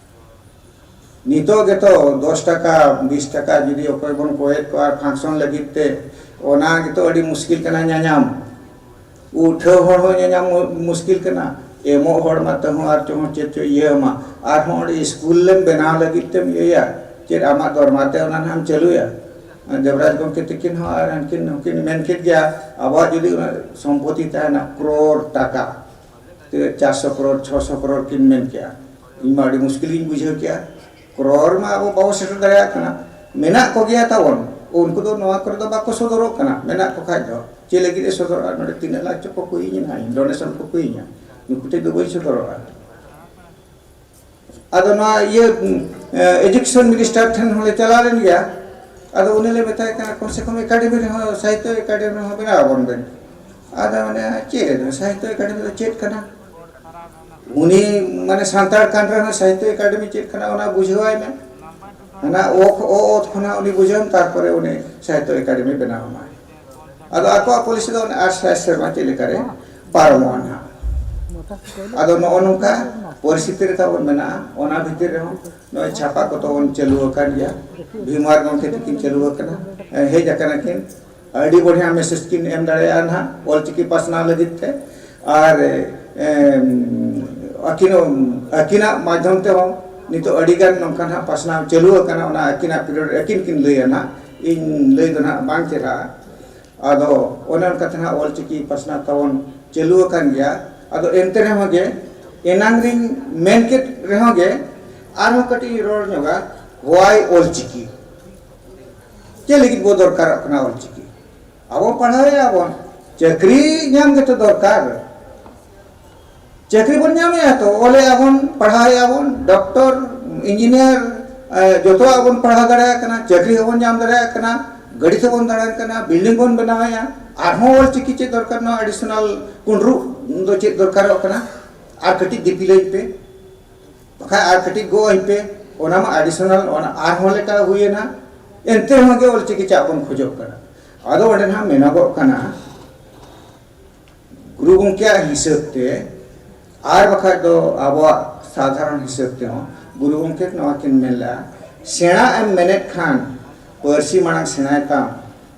ᱱᱤᱛᱚᱜ ᱜᱮᱛᱚ ᱫᱚᱥ ᱴᱟᱠᱟ, ᱵᱤᱥ ᱴᱟᱠᱟ ᱡᱩᱫᱤ ᱚᱠᱚᱭ ᱵᱚᱱ ᱠᱚᱭᱮᱫ ᱠᱚᱣᱟ function ᱞᱟᱹᱜᱤᱫ ᱛᱮ, ᱚᱱᱟ ᱜᱮᱛᱚ ᱟᱹᱰᱤ ᱢᱩᱥᱠᱤᱞ ᱠᱟᱱᱟ ᱧᱟᱧᱟᱢ᱾ ᱩᱴᱷᱟᱹᱣ ᱦᱚᱲ ᱦᱚᱸ ᱧᱟᱧᱟᱢ ᱢᱩ-, ᱢᱩᱥᱠᱤᱞ ᱠᱟᱱᱟ, ᱮᱢᱚᱜ ᱦᱚᱲ ᱢᱟ ᱛᱟᱹᱦᱩᱸ ᱟᱨ ᱪᱚᱝ ᱪᱮᱫ ᱪᱚ ᱤᱭᱟᱹ ᱟᱢᱟ᱾ ᱟᱨᱦᱚᱸ ᱚᱸᱰᱮ ᱥᱠᱩᱞ ᱞᱮᱢ ᱵᱮᱱᱟᱣ ᱞᱟᱹᱜᱤᱫ ᱛᱮᱢ ᱤᱭᱟᱹᱭᱟ, ᱪᱮᱫ ᱟᱢᱟᱜ ᱫᱚᱨᱢᱟ ᱛᱮ ᱚᱱᱟ ᱱᱟᱦᱟᱜ ᱮᱢ ᱪᱟᱹᱞᱩᱭᱟ? ᱫᱮᱵᱽᱨᱟᱡᱽ ᱜᱚᱢᱠᱮ ᱛᱤᱠᱤᱱ ᱦᱚᱸ ᱟᱨ ᱦᱟᱱᱠᱤᱱ ᱦᱚᱸᱠᱤᱱ ᱢᱮᱱ ᱠᱮᱫ ᱜᱮᱭᱟ, ᱟᱵᱚᱣᱟᱜ ᱡᱩᱫᱤ ᱚᱱᱟ ᱥᱚᱢᱯᱚᱛᱤ ᱛᱟᱦᱮᱱᱟ ᱠᱨᱳᱲ ᱴᱟᱠᱟ, ᱛᱤᱱᱟᱹᱜ ᱪᱟᱨᱥᱚ ᱠᱨᱳᱲ, ᱪᱷᱚᱥᱚ ᱠᱨᱳᱲ ᱠᱤᱱ ᱢᱮᱱ ᱠᱮᱜᱼᱟ, ᱤᱧ ᱢᱟ ᱟᱹᱰᱤ ᱢᱩᱥᱠᱤᱞ ᱜᱤᱧ ᱵᱩᱡᱷᱟᱹᱣ ᱠᱮᱜᱼᱟ᱾ ᱠᱨᱚᱨ ᱢᱟ ᱟᱵᱚ ᱵᱟᱵᱚ ᱥᱮᱴᱮᱨ ᱫᱟᱲᱮᱭᱟᱜ ᱠᱟᱱᱟ᱾ ᱢᱮᱱᱟᱜ ᱠᱚᱜᱮᱭᱟ ᱛᱟᱵᱚᱱ, ᱩᱱᱠᱩ ᱫᱚ ᱱᱚᱣᱟ ᱠᱚᱨᱮ ᱫᱚ ᱵᱟᱠᱚ ᱥᱚᱫᱚᱨᱚᱜ ᱠᱟᱱᱟ᱾ ᱢᱮᱱᱟᱜ ᱠᱚ ᱠᱷᱟᱡ ᱫᱚ ᱪᱮᱫ ᱞᱟᱹᱜᱤᱫ ᱮ ᱥᱚᱫᱚᱨᱚᱜᱼᱟ? ᱱᱚᱰᱮ ᱛᱤᱱᱟᱹᱜ ᱞᱟᱠᱷ ᱪᱚ ᱠᱚ ᱠᱚᱭᱤᱧᱟ, ᱰᱚᱱᱮᱥᱚᱱ ᱠᱚ ᱠᱚᱭᱤᱧᱟ, ᱱᱩᱠᱩ ᱴᱷᱮᱡ ᱫᱚ ᱵᱟᱹᱧ ᱥᱚᱫᱚᱨᱚᱜᱼᱟ᱾ ᱟᱫᱚ ᱱᱚᱣᱟ ᱤᱭᱟᱹ ᱮᱡᱩᱠᱮᱥᱚᱱ ᱢᱤᱱᱤᱥᱴᱟᱨ ᱴᱷᱮᱱ ᱦᱚᱸᱞᱮ ᱪᱟᱞᱟᱣ ᱞᱮᱱ ᱜᱮᱭᱟ᱾ ᱟᱫᱚ ᱩᱱᱤ ᱞᱮ ᱢᱮᱛᱟᱭ ᱠᱟᱱᱟ, ᱠᱚᱢ ᱥᱮ ᱠᱚᱢ ᱮᱠᱟᱰᱮᱢᱤ ᱨᱮᱦᱚᱸ, ᱥᱟᱦᱤᱛᱛᱚ ᱮᱠᱟᱰᱮᱢᱤ ᱨᱮᱦᱚᱸ ᱵᱮᱱᱟᱣ ᱟᱵᱚᱱ ᱵᱮᱱ᱾ ᱟᱫᱚ ᱢᱟᱱᱮ ᱪᱮᱫ ᱥᱟᱦᱤᱛᱛᱚ ᱮᱠᱟᱰᱮᱢᱤ ᱫᱚ ᱪᱮᱫ ᱠᱟᱱᱟ? ᱩᱱᱤ ᱢᱟᱱᱮ ᱥᱟᱱᱛᱟᱲ ᱠᱟᱱ ᱨᱮᱦᱚᱸ ᱥᱟᱦᱤᱛᱛᱚ ᱮᱠᱟᱰᱮᱢᱤ ᱪᱮᱫ ᱠᱟᱱᱟ ᱚᱱᱟ ᱵᱩᱡᱷᱟᱹᱣᱟᱭ ᱢᱮ᱾ ᱦᱟᱱᱟ ᱚ ᱠᱷᱚ-, ᱚ ᱚᱛ ᱠᱷᱚᱱᱟᱜ ᱩᱱᱤ ᱵᱩᱡᱷᱟᱹᱣ ᱛᱟᱨᱯᱚᱨᱮ ᱩᱱᱤ ᱥᱟᱦᱤᱛᱛᱚ ᱮᱠᱟᱰᱮᱢᱤ ᱵᱮᱱᱟᱣ ᱟᱢᱟᱭ᱾ ᱟᱫᱚ ᱟᱠᱚᱣᱟᱜ ᱯᱚᱞᱤᱥᱤ ᱫᱚ ᱚᱱᱮ ᱟᱴ ᱥᱟᱭ ᱥᱮᱨᱢᱟ ᱪᱮᱫ ᱞᱮᱠᱟᱨᱮ ᱯᱟᱨᱚᱢᱚᱜᱼᱟ ᱱᱟᱦᱟᱜ᱾ ᱟᱫᱚ ᱱᱚᱜᱼᱚ ᱱᱚᱝᱠᱟ ᱯᱚᱨᱤᱥᱛᱷᱤᱛᱤ ᱨᱮ ᱛᱟᱵᱚᱱ ᱢᱮᱱᱟᱜᱼᱟ᱾ ᱚᱱᱟ ᱵᱷᱤᱛᱤᱨ ᱨᱮᱦᱚᱸ ᱱᱚᱜᱼᱚᱭ ᱪᱷᱟᱯᱟ ᱠᱚ ᱛᱟᱵᱚᱱ ᱪᱟᱹᱞᱩ ᱟᱠᱟᱱ ᱜᱮᱭᱟ᱾ ᱵᱷᱤᱢᱟᱨ ᱜᱚᱢᱠᱮ ᱛᱟᱹᱠᱤᱱ ᱪᱟᱹᱞᱩ ᱟᱠᱟᱱᱟ, ᱦᱮᱡ ᱟᱠᱟᱱᱟ ᱠᱤᱱ᱾ ᱟᱹᱰᱤ ᱵᱚᱲᱦᱤᱭᱟ ᱢᱮᱥᱮᱡᱽ ᱠᱤᱱ ᱮᱢ ᱫᱟᱲᱮᱭᱟᱜᱼᱟ ᱱᱟᱦᱟᱜ ᱚᱞᱪᱤᱠᱤ ᱯᱟᱥᱱᱟᱣ ᱞᱟᱹᱜᱤᱫ ᱛᱮ᱾ ᱟᱨ ᱮᱢ, ᱟᱹᱠᱤᱱ, ᱟᱹᱠᱤᱱᱟᱜ ᱢᱟᱫᱽᱫᱷᱚᱢ ᱛᱮᱦᱚᱸ ᱱᱤᱛᱚᱜ ᱟᱹᱰᱤᱜᱟᱱ ᱱᱚᱝᱠᱟ ᱱᱟᱦᱟᱜ ᱯᱟᱥᱱᱟᱣ ᱪᱟᱹᱞᱩ ᱟᱠᱟᱱᱟ᱾ ᱚᱱᱟ ᱟᱹᱠᱤᱱᱟᱜ ᱯᱤᱨᱤᱭᱳᱰ ᱨᱮ ᱟᱹᱠᱤᱱ ᱠᱤᱱ ᱞᱟᱹᱭᱟ ᱱᱟᱦᱟᱜ, ᱤᱧ ᱞᱟᱹᱭ ᱫᱚ ᱱᱟᱦᱟᱜ ᱵᱟᱝ ᱪᱮᱦᱨᱟᱜᱼᱟ᱾ ᱟᱫᱚ ᱚᱱᱮ ᱚᱱᱠᱟ ᱛᱮ ᱱᱟᱦᱟᱜ ᱚᱞᱪᱤᱠᱤ ᱯᱟᱥᱱᱟᱣ ᱛᱟᱵᱚᱱ ᱪᱟᱹᱞᱩ ᱟᱠᱟᱱ ᱜᱮᱭᱟ᱾ ᱟᱫᱚ ᱮᱱᱛᱮ ᱨᱮᱦᱚᱸ ᱜᱮ ᱮᱱᱟᱝ ᱨᱤᱧ ᱢᱮᱱ ᱠᱮᱫ ᱨᱮᱦᱚᱸ ᱜᱮ ᱟᱨᱦᱚᱸ ᱠᱟᱹᱴᱤᱡ ᱤᱧ ᱨᱚᱲ ᱧᱚᱜᱟ, why ᱚᱞᱪᱤᱠᱤ? ᱪᱮᱫ ᱞᱟᱹᱜᱤᱫ ᱵᱚ ᱫᱚᱨᱠᱟᱨᱚᱜ ᱠᱟᱱᱟ ᱚᱞᱪᱤᱠᱤ? ᱟᱵᱚ ᱯᱟᱲᱦᱟᱣᱮᱫᱼᱟ ᱵᱚᱱ, ᱪᱟᱹᱠᱨᱤ ᱧᱟᱢ ᱜᱮᱛᱚ ᱫᱚᱨᱠᱟᱨ᱾ ᱪᱟᱹᱠᱨᱤ ᱵᱚᱱ ᱧᱟᱢᱮᱫᱼᱟ ᱛᱚ, ᱚᱞᱮᱫᱼᱟ ᱵᱚᱱ, ᱯᱟᱲᱦᱟᱣᱮᱫᱼᱟ ᱵᱚᱱ, ᱰᱚᱠᱴᱚᱨ, ᱤᱧᱡᱤᱱᱤᱭᱟᱨ, ᱮ, ᱡᱚᱛᱚᱣᱟᱜ ᱵᱚᱱ ᱯᱟᱲᱦᱟᱣ ᱫᱟᱲᱮᱭᱟᱜ ᱠᱟᱱᱟ, ᱪᱟᱹᱠᱨᱤ ᱦᱚᱸᱵᱚᱱ ᱧᱟᱢ ᱫᱟᱲᱮᱭᱟᱜ ᱠᱟᱱᱟ, ᱜᱟᱹᱰᱤ ᱛᱮᱵᱚᱱ ᱫᱟᱬᱟᱱ ᱠᱟᱱᱟ, ᱵᱤᱞᱰᱤᱝ ᱵᱚᱱ ᱵᱮᱱᱟᱣᱮᱫᱼᱟ᱾ ᱟᱨᱦᱚᱸ ᱚᱞᱪᱤᱠᱤ ᱪᱮᱫ ᱫᱚᱨᱠᱟᱨ? ᱱᱚᱣᱟ ᱮᱰᱤᱥᱚᱱᱟᱞ ᱠᱩᱸᱰᱨᱩ ᱫᱚ ᱪᱮᱫ ᱫᱚᱨᱠᱟᱨᱚᱜ ᱠᱟᱱᱟ? ᱟᱨ ᱠᱟᱹᱴᱤᱡ ᱫᱤᱯᱤᱞᱟᱹᱧ ᱯᱮ, ᱵᱟᱠᱷᱟᱡ ᱟᱨ ᱠᱟᱹᱴᱤᱡ ᱜᱚᱜ ᱟᱹᱧ ᱯᱮ, ᱚᱱᱟ ᱢᱟ ᱮᱰᱤᱥᱚᱱᱟᱞ, ᱚᱱᱟ ᱟᱨᱦᱚᱸ ᱞᱮᱠᱟ ᱦᱩᱭᱮᱱᱟ᱾ ᱮᱱᱛᱮ ᱨᱮᱦᱚᱸ ᱜᱮ ᱚᱞᱪᱤᱠᱤ ᱪᱟᱜ ᱵᱚᱱ ᱠᱷᱚᱡᱚᱜ ᱠᱟᱱᱟ᱾ ᱟᱫᱚ ᱚᱸᱰᱮ ᱱᱟᱦᱟᱜ ᱢᱮᱱᱚᱜᱚᱜ ᱠᱟᱱᱟ, ᱜᱩᱨᱩ ᱜᱚᱢᱠᱮᱭᱟᱜ ᱦᱤᱥᱟᱹᱵ ᱛᱮ, ᱟᱨ ᱵᱟᱠᱷᱟᱡ ᱫᱚ ᱟᱵᱚᱣᱟᱜ ᱥᱟᱫᱷᱟᱨᱚᱱ ᱦᱤᱥᱟᱹᱵ ᱛᱮᱦᱚᱸ ᱜᱩᱨᱩ ᱜᱚᱢᱠᱮ ᱱᱚᱣᱟ ᱠᱤᱱ ᱢᱮᱱ ᱞᱮᱜᱼᱟ, ᱥᱮᱬᱟ ᱮᱢ ᱢᱮᱱᱮᱫ ᱠᱷᱟᱱ ᱯᱟᱹᱨᱥᱤ ᱢᱟᱲᱟᱝ ᱥᱮᱬᱟᱭ ᱛᱟᱢ,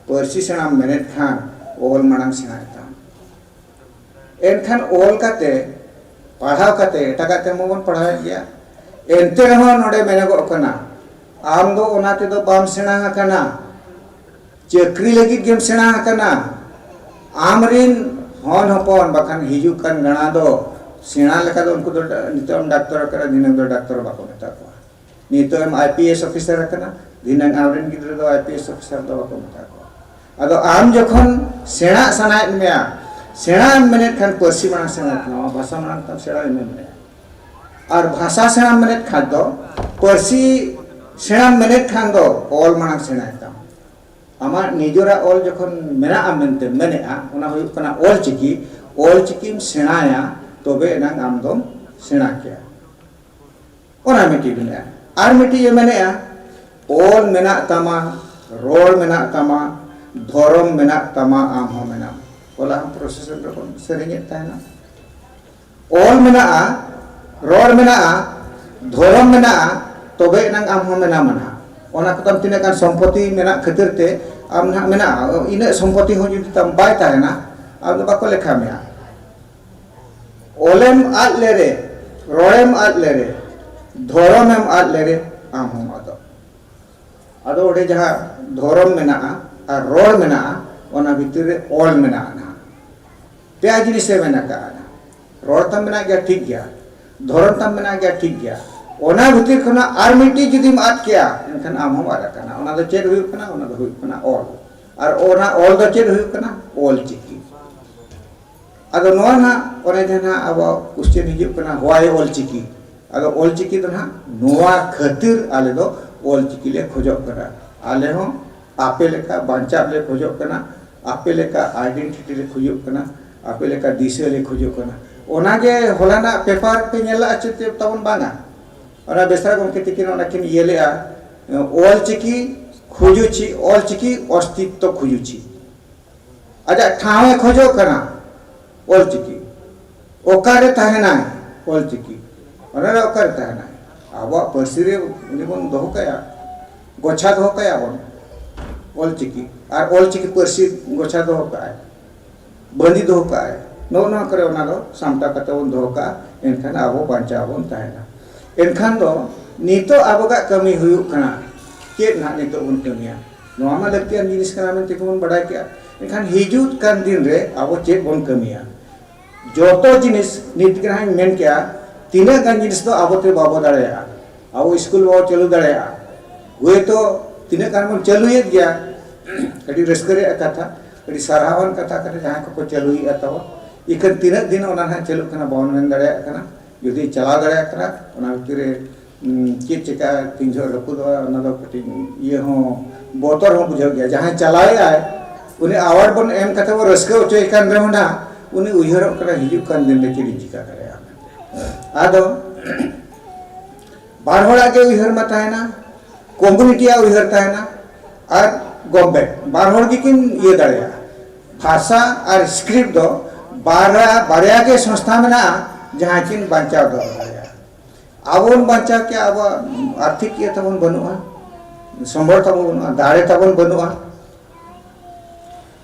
ᱯᱟᱹᱨᱥᱤ ᱥᱮᱬᱟᱢ ᱢᱮᱱᱮᱫ ᱠᱷᱟᱱ ᱚᱞ ᱢᱟᱲᱟᱝ ᱥᱮᱬᱟᱭ ᱛᱟᱢ᱾ ᱮᱱᱠᱷᱟᱱ ᱚᱞ ᱠᱟᱛᱮ, ᱯᱟᱲᱦᱟᱣ ᱠᱟᱛᱮ, ᱮᱴᱟᱜᱟᱜ ᱛᱮ ᱢᱟᱵᱚᱱ ᱯᱟᱲᱦᱟᱣᱮᱫ ᱜᱮᱭᱟ᱾ ᱮᱱᱛᱮ ᱨᱮᱦᱚᱸ ᱱᱚᱰᱮ ᱢᱮᱱᱚᱜᱚᱜ ᱠᱟᱱᱟ, ᱟᱢ ᱫᱚ ᱚᱱᱟ ᱛᱮᱫᱚ ᱵᱟᱢ ᱥᱮᱬᱟ ᱟᱠᱟᱱᱟ, ᱪᱟᱹᱠᱨᱤ ᱞᱟᱹᱜᱤᱫ ᱜᱮᱢ ᱥᱮᱬᱟ ᱟᱠᱟᱱᱟ᱾ ᱟᱢᱨᱤᱱ ᱦᱚᱱ ᱦᱚᱯᱚᱱ ᱵᱟᱠᱷᱟᱱ ᱦᱤᱡᱩᱜ ᱠᱟᱱ ᱜᱟᱬᱟ ᱫᱚ ᱥᱮᱬᱟ ᱞᱮᱠᱟ ᱫᱚ ᱩᱱᱠᱩ ᱫᱚ ᱱᱤᱛᱚᱜ ᱮᱢ ᱰᱟᱠᱛᱚᱨ ᱟᱠᱟᱱᱟ, ᱫᱷᱤᱱᱟᱹᱝ ᱫᱚ ᱰᱟᱠᱛᱚᱨ ᱵᱟᱠᱚ ᱢᱮᱛᱟ ᱠᱚᱣᱟ᱾ ᱱᱤᱛᱚᱜ ᱮᱢ ᱟᱭ ᱯᱤ ᱮᱥ ᱚᱯᱷᱤᱥᱟᱨ ᱟᱠᱟᱱᱟ, ᱫᱷᱤᱱᱟᱹᱝ ᱟᱢᱨᱮᱱ ᱜᱤᱫᱽᱨᱟᱹ ᱫᱚ ᱟᱭ ᱯᱤ ᱮᱥ ᱚᱯᱷᱤᱥᱟᱨ ᱫᱚ ᱵᱟᱠᱚ ᱢᱮᱛᱟ ᱠᱚᱣᱟ᱾ ᱟᱫᱚ ᱟᱢ ᱡᱚᱠᱷᱚᱱ ᱥᱮᱬᱟ ᱥᱟᱱᱟᱭᱮᱫ ᱢᱮᱭᱟ, ᱥᱮᱬᱟ ᱮᱢ ᱢᱮᱱᱮᱫ ᱠᱷᱟᱱ ᱯᱟᱹᱨᱥᱤ ᱢᱟᱲᱟᱝ ᱥᱮᱬᱟᱭ ᱛᱟᱢᱟ, ᱵᱷᱟᱥᱟ ᱢᱟᱲᱟᱝ ᱛᱟᱢ ᱥᱮᱬᱟ ᱮᱢ ᱢᱮᱱᱮᱫᱼᱟ᱾ ᱟᱨ ᱵᱷᱟᱥᱟ ᱥᱮᱬᱟᱢ ᱢᱮᱱᱮᱫ ᱠᱷᱟᱱ ᱫᱚ, ᱯᱟᱹᱨᱥᱤ ᱥᱮᱬᱟᱢ ᱢᱮᱱᱮᱫ ᱠᱷᱟᱱ ᱫᱚ ᱚᱞ ᱢᱟᱲᱟᱝ ᱥᱮᱬᱟᱭ ᱛᱟᱢ᱾ ᱟᱢᱟᱜ ᱱᱤᱡᱮᱨᱟᱜ ᱚᱞ ᱡᱚᱠᱷᱚᱱ ᱢᱮᱱᱟᱜᱼᱟ ᱢᱮᱱᱛᱮ ᱢᱮᱱᱮᱫᱼᱟ, ᱚᱱᱟ ᱦᱩᱭᱩᱜ ᱠᱟᱱᱟ ᱚᱞ ᱪᱤᱠᱤ᱾ ᱚᱞ ᱪᱤᱠᱤᱢ ᱥᱮᱬᱟᱭᱟ, ᱛᱚᱵᱮ ᱮᱱᱟᱝ ᱟᱢ ᱫᱚᱢ ᱥᱮᱬᱟ ᱠᱮᱭᱟ᱾ ᱚᱱᱟ ᱢᱤᱫᱴᱤᱡ ᱢᱮᱱᱟᱜᱼᱟ᱾ ᱟᱨ ᱢᱤᱫᱴᱤᱡ ᱮ ᱢᱮᱱᱮᱫᱼᱟ, ᱚᱞ ᱢᱮᱱᱟᱜ ᱛᱟᱢᱟ, ᱨᱚᱲ ᱢᱮᱱᱟᱜ ᱛᱟᱢᱟ, ᱫᱷᱚᱨᱚᱢ ᱢᱮᱱᱟᱜ ᱛᱟᱢᱟ, ᱟᱢ ᱦᱚᱸ ᱢᱮᱱᱟᱢ᱾ ᱦᱚᱞᱟ ᱦᱚᱸ ᱯᱨᱚᱥᱮᱥᱚᱱ ᱨᱮᱵᱚᱱ ᱥᱮᱨᱮᱧᱮᱫ ᱛᱟᱦᱮᱱᱟ, ᱚᱞ ᱢᱮᱱᱟᱜᱼᱟ, ᱨᱚᱲ ᱢᱮᱱᱟᱜᱼᱟ, ᱫᱷᱚᱨᱚᱢ ᱢᱮᱱᱟᱜᱼᱟ, ᱛᱚᱵᱮ ᱮᱱᱟᱝ ᱟᱢ ᱦᱚᱸ ᱢᱮᱱᱟᱢᱟ ᱱᱟᱦᱟᱜ᱾ ᱚᱱᱟ ᱠᱚᱛᱟᱢ ᱛᱤᱱᱟᱹᱜ ᱜᱟᱱ ᱥᱚᱢᱯᱚᱛᱤ ᱢᱮᱱᱟᱜ ᱠᱷᱟᱹᱛᱤᱨ ᱛᱮ ᱟᱢ ᱱᱟᱦᱟᱜ ᱢᱮᱱᱟᱜᱼᱟ᱾ ᱤᱱᱟᱹᱜ ᱥᱚᱢᱯᱚᱛᱤ ᱦᱚᱸ ᱡᱩᱫᱤ ᱛᱟᱢ ᱵᱟᱭ ᱛᱟᱦᱮᱱᱟ, ᱟᱢ ᱫᱚ ᱵᱟᱠᱚ ᱞᱮᱠᱷᱟ ᱢᱮᱭᱟ᱾ ᱚᱞᱮᱢ ᱟᱫ ᱞᱮᱨᱮ, ᱨᱚᱲᱮᱢ ᱟᱫ ᱞᱮᱨᱮ, ᱫᱷᱚᱨᱚᱢᱮᱢ ᱟᱫ ᱞᱮᱨᱮ, ᱟᱢ ᱦᱚᱸᱢ ᱟᱫᱚᱜ᱾ ᱟᱫᱚ ᱚᱸᱰᱮ ᱡᱟᱦᱟᱸ ᱫᱷᱚᱨᱚᱢ ᱢᱮᱱᱟᱜᱼᱟ ᱟᱨ ᱨᱚᱲ ᱢᱮᱱᱟᱜᱼᱟ, ᱚᱱᱟ ᱵᱷᱤᱛᱤᱨ ᱨᱮ ᱚᱞ ᱢᱮᱱᱟᱜᱼᱟ ᱱᱟᱦᱟᱜ᱾ ᱯᱮᱭᱟ ᱡᱤᱱᱤᱥᱮ ᱢᱮᱱ ᱟᱠᱟᱫᱼᱟ ᱱᱟᱦᱟᱜ᱾ ᱨᱚᱲ ᱛᱟᱢ ᱢᱮᱱᱟᱜ ᱜᱮᱭᱟ, ᱴᱷᱤᱠ ᱜᱮᱭᱟ, ᱫᱷᱚᱨᱚᱢ ᱛᱟᱢ ᱢᱮᱱᱟᱜ ᱜᱮᱭᱟ, ᱴᱷᱤᱠ ᱜᱮᱭᱟ, ᱚᱱᱟ ᱵᱷᱤᱛᱤᱨ ᱠᱷᱚᱱᱟᱜ ᱟᱨ ᱢᱤᱫᱴᱤᱡ ᱡᱩᱫᱤᱢ ᱟᱫ ᱠᱮᱭᱟ, ᱮᱱᱠᱷᱟᱱ ᱟᱢ ᱦᱚᱸᱢ ᱟᱫ ᱟᱠᱟᱱᱟ᱾ ᱚᱱᱟ ᱫᱚ ᱪᱮᱫ ᱦᱩᱭᱩᱜ ᱠᱟᱱᱟ? ᱚᱱᱟ ᱫᱚ ᱦᱩᱭᱩᱜ ᱠᱟᱱᱟ ᱚᱞ᱾ ᱟᱨ ᱚᱱᱟ ᱚᱞ ᱫᱚ ᱪᱮᱫ ᱦᱩᱭᱩᱜ ᱠᱟᱱᱟ? ᱚᱞ ᱪᱤᱠᱤ᱾ ᱟᱫᱚ ᱱᱚᱣᱟ ᱱᱟᱦᱟᱜ ᱚᱱᱮ ᱡᱟᱦᱟᱸ ᱱᱟᱦᱟᱜ ᱟᱵᱚ ᱠᱚᱥᱪᱮᱱ ᱦᱤᱡᱩᱜ ᱠᱟᱱᱟ, why ᱚᱞ ᱪᱤᱠᱤ? ᱟᱫᱚ ᱚᱞ ᱪᱤᱠᱤ ᱫᱚ ᱱᱟᱦᱟᱜ ᱱᱚᱣᱟ ᱠᱷᱟᱹᱛᱤᱨ ᱟᱞᱮ ᱫᱚ ᱚᱞ ᱪᱤᱠᱤ ᱞᱮ ᱠᱷᱚᱡᱚᱜ ᱠᱟᱱᱟ᱾ ᱟᱞᱮ ᱦᱚᱸ ᱟᱯᱮ ᱞᱮᱠᱟ ᱵᱟᱧᱪᱟᱣ ᱞᱮ ᱠᱷᱚᱡᱚᱜ ᱠᱟᱱᱟ, ᱟᱯᱮ ᱞᱮᱠᱟ ᱟᱭᱰᱮᱱᱴᱤᱴᱤ ᱞᱮ ᱠᱷᱚᱡᱚᱜ ᱠᱟᱱᱟ, ᱟᱯᱮ ᱞᱮᱠᱟ ᱫᱤᱥᱟᱹ ᱞᱮ ᱠᱷᱚᱡᱚᱜ ᱠᱟᱱᱟ᱾ ᱚᱱᱟᱜᱮ ᱦᱚᱞᱟᱱᱟᱜ ᱯᱮᱯᱟᱨ ᱯᱮ ᱧᱮᱞ ᱞᱟᱜᱼᱟ ᱪᱮᱫ ᱛᱟᱵᱚᱱ ᱵᱟᱝᱟ? ᱚᱱᱟ ᱵᱮᱥᱨᱟ ᱜᱚᱢᱠᱮ ᱛᱤᱠᱤᱱ ᱚᱱᱟ ᱠᱤᱱ ᱤᱭᱟᱹ ᱞᱮᱜᱼᱟ, ᱚᱞ ᱪᱤᱠᱤ ᱠᱷᱩᱡᱩᱪᱤ, ᱚᱞ ᱪᱤᱠᱤ ᱚᱥᱛᱤᱛᱛᱚ ᱠᱷᱩᱡᱩᱪᱤ᱾ ᱟᱡᱟᱜ ᱴᱷᱟᱶ ᱮ ᱠᱷᱚᱡᱚᱜ ᱠᱟᱱᱟ ᱚᱞ ᱪᱤᱠᱤ᱾ ᱚᱠᱟᱨᱮ ᱛᱟᱦᱮᱱᱟᱭ ᱚᱞ ᱪᱤᱠᱤ? ᱚᱱᱟ ᱨᱮ ᱚᱠᱟᱨᱮ ᱛᱟᱦᱮᱱᱟᱭ? ᱟᱵᱚᱣᱟᱜ ᱯᱟᱹᱨᱥᱤ ᱨᱮ ᱩᱱᱤ ᱵᱚᱱ ᱫᱚᱦᱚ ᱠᱟᱭᱟ, ᱜᱚᱪᱷᱟ ᱫᱚᱦᱚ ᱠᱟᱭᱟ ᱵᱚᱱ ᱚᱞ ᱪᱤᱠᱤ᱾ ᱟᱨ ᱚᱞ ᱪᱤᱠᱤ ᱯᱟᱹᱨᱥᱤ ᱜᱚᱪᱷᱟ ᱫᱚᱦᱚ ᱠᱟᱜᱼᱟᱭ, ᱵᱟᱸᱫᱤ ᱫᱚᱦᱚ ᱠᱟᱜᱼᱟᱭ᱾ ᱱᱚᱜᱼᱚ ᱱᱚᱣᱟ ᱠᱚᱨᱮ ᱚᱱᱟ ᱫᱚ ᱥᱟᱢᱴᱟᱣ ᱠᱟᱛᱮ ᱵᱚᱱ ᱫᱚᱦᱚ ᱠᱟᱜᱼᱟ, ᱮᱱᱠᱷᱟᱱ ᱟᱵᱚ ᱵᱟᱧᱪᱟᱣ ᱵᱚᱱ ᱛᱟᱦᱮᱱᱟ᱾ ᱮᱱᱠᱷᱟᱱ ᱫᱚ ᱱᱤᱛᱚᱜ ᱟᱵᱚᱣᱟᱜ ᱠᱟᱹᱢᱤ ᱦᱩᱭᱩᱜ ᱠᱟᱱᱟ, ᱪᱮᱫ ᱱᱟᱦᱟᱜ ᱱᱤᱛᱚᱜ ᱵᱚᱱ ᱠᱟᱹᱢᱤᱭᱟ? ᱱᱚᱣᱟ ᱢᱟ ᱞᱟᱹᱠᱛᱤᱭᱟᱱ ᱡᱤᱱᱤᱥ ᱠᱟᱱᱟ ᱢᱮᱱᱛᱮ ᱵᱚᱱ ᱵᱟᱰᱟᱭ ᱠᱮᱜᱼᱟ᱾ ᱮᱱᱠᱷᱟᱱ ᱦᱤᱡᱩᱜ ᱠᱟᱱ ᱫᱤᱱ ᱨᱮ ᱟᱵᱚ ᱪᱮᱫ ᱵᱚᱱ ᱠᱟᱹᱢᱤᱭᱟ? ᱡᱚᱛᱚ ᱡᱤᱱᱤᱥ ᱱᱤᱛ ᱜᱮ ᱱᱟᱦᱟᱜ ᱤᱧ ᱢᱮᱱ ᱠᱮᱜᱼᱟ, ᱛᱤᱱᱟᱹᱜ ᱜᱟᱱ ᱡᱤᱱᱤᱥ ᱫᱚ ᱟᱵᱚ ᱛᱮ ᱵᱟᱵᱚ ᱫᱟᱲᱮᱭᱟᱜᱼᱟ᱾ ᱟᱵᱚ ᱥᱠᱩᱞ ᱵᱚ ᱪᱟᱹᱞᱩ ᱫᱟᱲᱮᱭᱟᱜᱼᱟ᱾ ᱦᱳᱭᱛᱳ ᱛᱤᱱᱟᱹᱜ ᱜᱟᱱ ᱵᱚᱱ ᱪᱟᱹᱞᱩᱭᱮᱫ ᱜᱮᱭᱟ, ᱟᱹᱰᱤ ᱨᱟᱹᱥᱠᱟᱹ ᱨᱮᱭᱟᱜ ᱠᱟᱛᱷᱟ, ᱟᱹᱰᱤ ᱥᱟᱨᱦᱟᱣᱟᱱ ᱠᱟᱛᱷᱟ ᱠᱟᱱᱟ ᱡᱟᱦᱟᱸᱭ ᱠᱚᱠᱚ ᱪᱟᱹᱞᱩᱭᱮᱫᱼᱟ ᱛᱟᱵᱚ᱾ ᱤᱠᱷᱟᱹᱱ ᱛᱤᱱᱟᱹᱜ ᱫᱤᱱ ᱚᱱᱟ ᱱᱟᱦᱟᱜ ᱪᱟᱹᱞᱩᱜ ᱠᱟᱱᱟ ᱵᱟᱵᱚᱱ ᱢᱮᱱ ᱫᱟᱲᱮᱭᱟᱜ ᱠᱟᱱᱟ᱾ ᱡᱩᱫᱤ ᱪᱟᱞᱟᱣ ᱫᱟᱲᱮᱭᱟᱜ ᱠᱟᱱᱟ, ᱚᱱᱟ ᱵᱷᱤᱛᱤᱨ ᱨᱮ, ᱩᱸ, ᱪᱮᱫ ᱪᱤᱠᱟᱹᱜᱼᱟ, ᱛᱤᱱ ᱡᱚᱦᱚᱜ ᱨᱟᱹᱯᱩᱫᱚᱜᱼᱟ, ᱚᱱᱟ ᱫᱚ ᱠᱟᱹᱴᱤᱡ ᱤᱭᱟᱹ ᱦᱚᱸ, ᱵᱚᱛᱚᱨ ᱦᱚᱸ ᱵᱩᱡᱷᱟᱹᱜ ᱜᱮᱭᱟ᱾ ᱡᱟᱦᱟᱸᱭ ᱪᱟᱞᱟᱣᱮᱫᱼᱟᱭ, ᱩᱱᱤ ᱟᱣᱟᱨᱰ ᱵᱚᱱ ᱮᱢ ᱠᱟᱛᱮ ᱵᱚᱱ ᱨᱟᱹᱥᱠᱟᱹ ᱦᱚᱪᱚᱭᱮ ᱠᱟᱱ ᱨᱮᱦᱚᱸ ᱱᱟᱦᱟᱜ, ᱩᱱᱤ ᱩᱭᱦᱟᱹᱨᱚᱜ ᱠᱟᱱᱟ, ᱦᱤᱡᱩᱜ ᱠᱟᱱ ᱫᱤᱱ ᱨᱮ ᱪᱮᱫ ᱤᱧ ᱪᱤᱠᱟᱹ ᱫᱟᱲᱮᱭᱟᱜᱼᱟ ᱢᱮᱱᱛᱮ᱾ ᱟᱫᱚ ᱵᱟᱨ ᱦᱚᱲᱟᱜ ᱜᱮ ᱩᱭᱦᱟᱹᱨ ᱢᱟ ᱛᱟᱦᱮᱱᱟ, ᱠᱚᱢᱤᱭᱩᱱᱤᱴᱤᱭᱟᱜ ᱩᱭᱦᱟᱹᱨ ᱛᱟᱦᱮᱱᱟ ᱟᱨ ᱜᱚᱵᱷᱢᱮᱱᱴ, ᱵᱟᱨ ᱦᱚᱲ ᱜᱮᱠᱤᱱ ᱤᱭᱟᱹ ᱫᱟᱲᱮᱭᱟᱜᱼᱟ᱾ ᱵᱷᱟᱥᱟ ᱟᱨ ᱥᱠᱨᱤᱯᱴ ᱫᱚ ᱵᱟᱨᱭᱟ, ᱵᱟᱨᱭᱟ ᱜᱮ ᱥᱚᱝᱥᱛᱷᱟ ᱢᱮᱱᱟᱜᱼᱟ, ᱡᱟᱦᱟᱸ ᱠᱤᱱ ᱵᱟᱧᱪᱟᱣ ᱫᱚᱦᱚ ᱫᱟᱲᱮᱭᱟᱜᱼᱟ᱾ ᱟᱵᱚ ᱵᱚᱱ ᱵᱟᱧᱪᱟᱣ ᱠᱮᱭᱟ, ᱟᱵᱚᱣᱟᱜ ᱟᱨᱛᱷᱤᱠ ᱤᱭᱟᱹ ᱛᱟᱵᱚᱱ ᱵᱟᱹᱱᱩᱜᱼᱟ, ᱥᱚᱢᱵᱚᱞ ᱛᱟᱵᱚᱱ ᱵᱟᱹᱱᱩᱜᱼᱟ, ᱫᱟᱲᱮ ᱛᱟᱵᱚᱱ ᱵᱟᱹᱱᱩᱜᱼᱟ᱾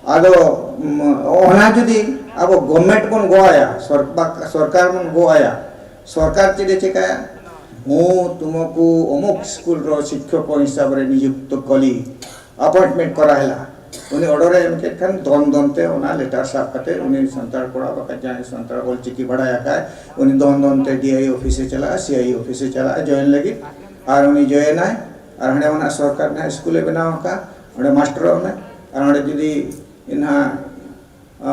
ᱟᱫᱚ, ᱩᱢ, ᱚᱱᱟ ᱡᱩᱫᱤ ᱟᱵᱚ ᱜᱚᱵᱷᱢᱮᱱᱴ ᱵᱚᱱ ᱜᱚᱜ ᱟᱭᱟ, ᱥᱚᱨ-, ᱵᱟ-, ᱥᱚᱨᱠᱟᱨ ᱵᱚᱱ ᱜᱚᱜ ᱟᱭᱟ, ᱥᱚᱨᱠᱟᱨ ᱪᱮᱫ ᱮ ᱪᱮᱠᱟᱭᱟ? ᱦᱩᱸ, ᱛᱩᱢᱠᱩ ᱚᱢᱩᱠ ᱥᱠᱩᱞ ᱨᱮ ᱥᱤᱠᱠᱷᱚᱠ ᱦᱤᱥᱟᱵ ᱨᱮ ᱱᱤᱡᱩᱠᱛᱚ ᱠᱚᱞᱤ, ᱟᱯᱚᱭᱮᱱᱴᱢᱮᱱᱴ ᱠᱚᱨᱟ ᱦᱮᱞᱟ᱾ ᱩᱱᱤ ᱚᱰᱟᱨ ᱮ ᱮᱢ ᱠᱮᱫ ᱠᱷᱟᱱ ᱫᱚᱱ ᱫᱚᱱ ᱛᱮ ᱚᱱᱟ ᱞᱮᱴᱟᱨ ᱥᱟᱵ ᱠᱟᱛᱮ ᱩᱱᱤ ᱥᱟᱱᱛᱟᱲ ᱠᱚᱲᱟ ᱵᱟᱠᱷᱟᱡ ᱡᱟᱦᱟᱸᱭ ᱥᱟᱱᱛᱟᱲ ᱚᱞ ᱪᱤᱠᱤ ᱵᱟᱲᱟᱭ ᱟᱠᱟᱫ, ᱩᱱᱤ ᱫᱚᱱ ᱫᱚᱱ ᱛᱮ ᱰᱤ ᱟᱭ ᱚᱯᱷᱤᱥ ᱮ ᱪᱟᱞᱟᱜᱼᱟ, ᱥᱤ ᱟᱭ ᱚᱯᱷᱤᱥ ᱮ ᱪᱟᱞᱟᱜᱼᱟ ᱡᱚᱭᱮᱱ ᱞᱟᱹᱜᱤᱫ᱾ ᱟᱨ ᱩᱱᱤ ᱡᱚᱭᱮᱱᱟᱭ, ᱟᱨ ᱦᱟᱸᱰᱮ ᱚᱱᱟ ᱥᱚᱨᱠᱟᱨ ᱱᱟᱦᱟᱜ ᱥᱠᱩᱞ ᱮ ᱵᱮᱱᱟᱣ ᱟᱠᱟᱫ, ᱚᱸᱰᱮ ᱢᱟᱥᱴᱟᱨᱚᱜ ᱢᱮ᱾ ᱟᱨ ᱚᱸᱰᱮ ᱡᱩᱫᱤ ᱱᱟᱦᱟᱜ, ᱟ,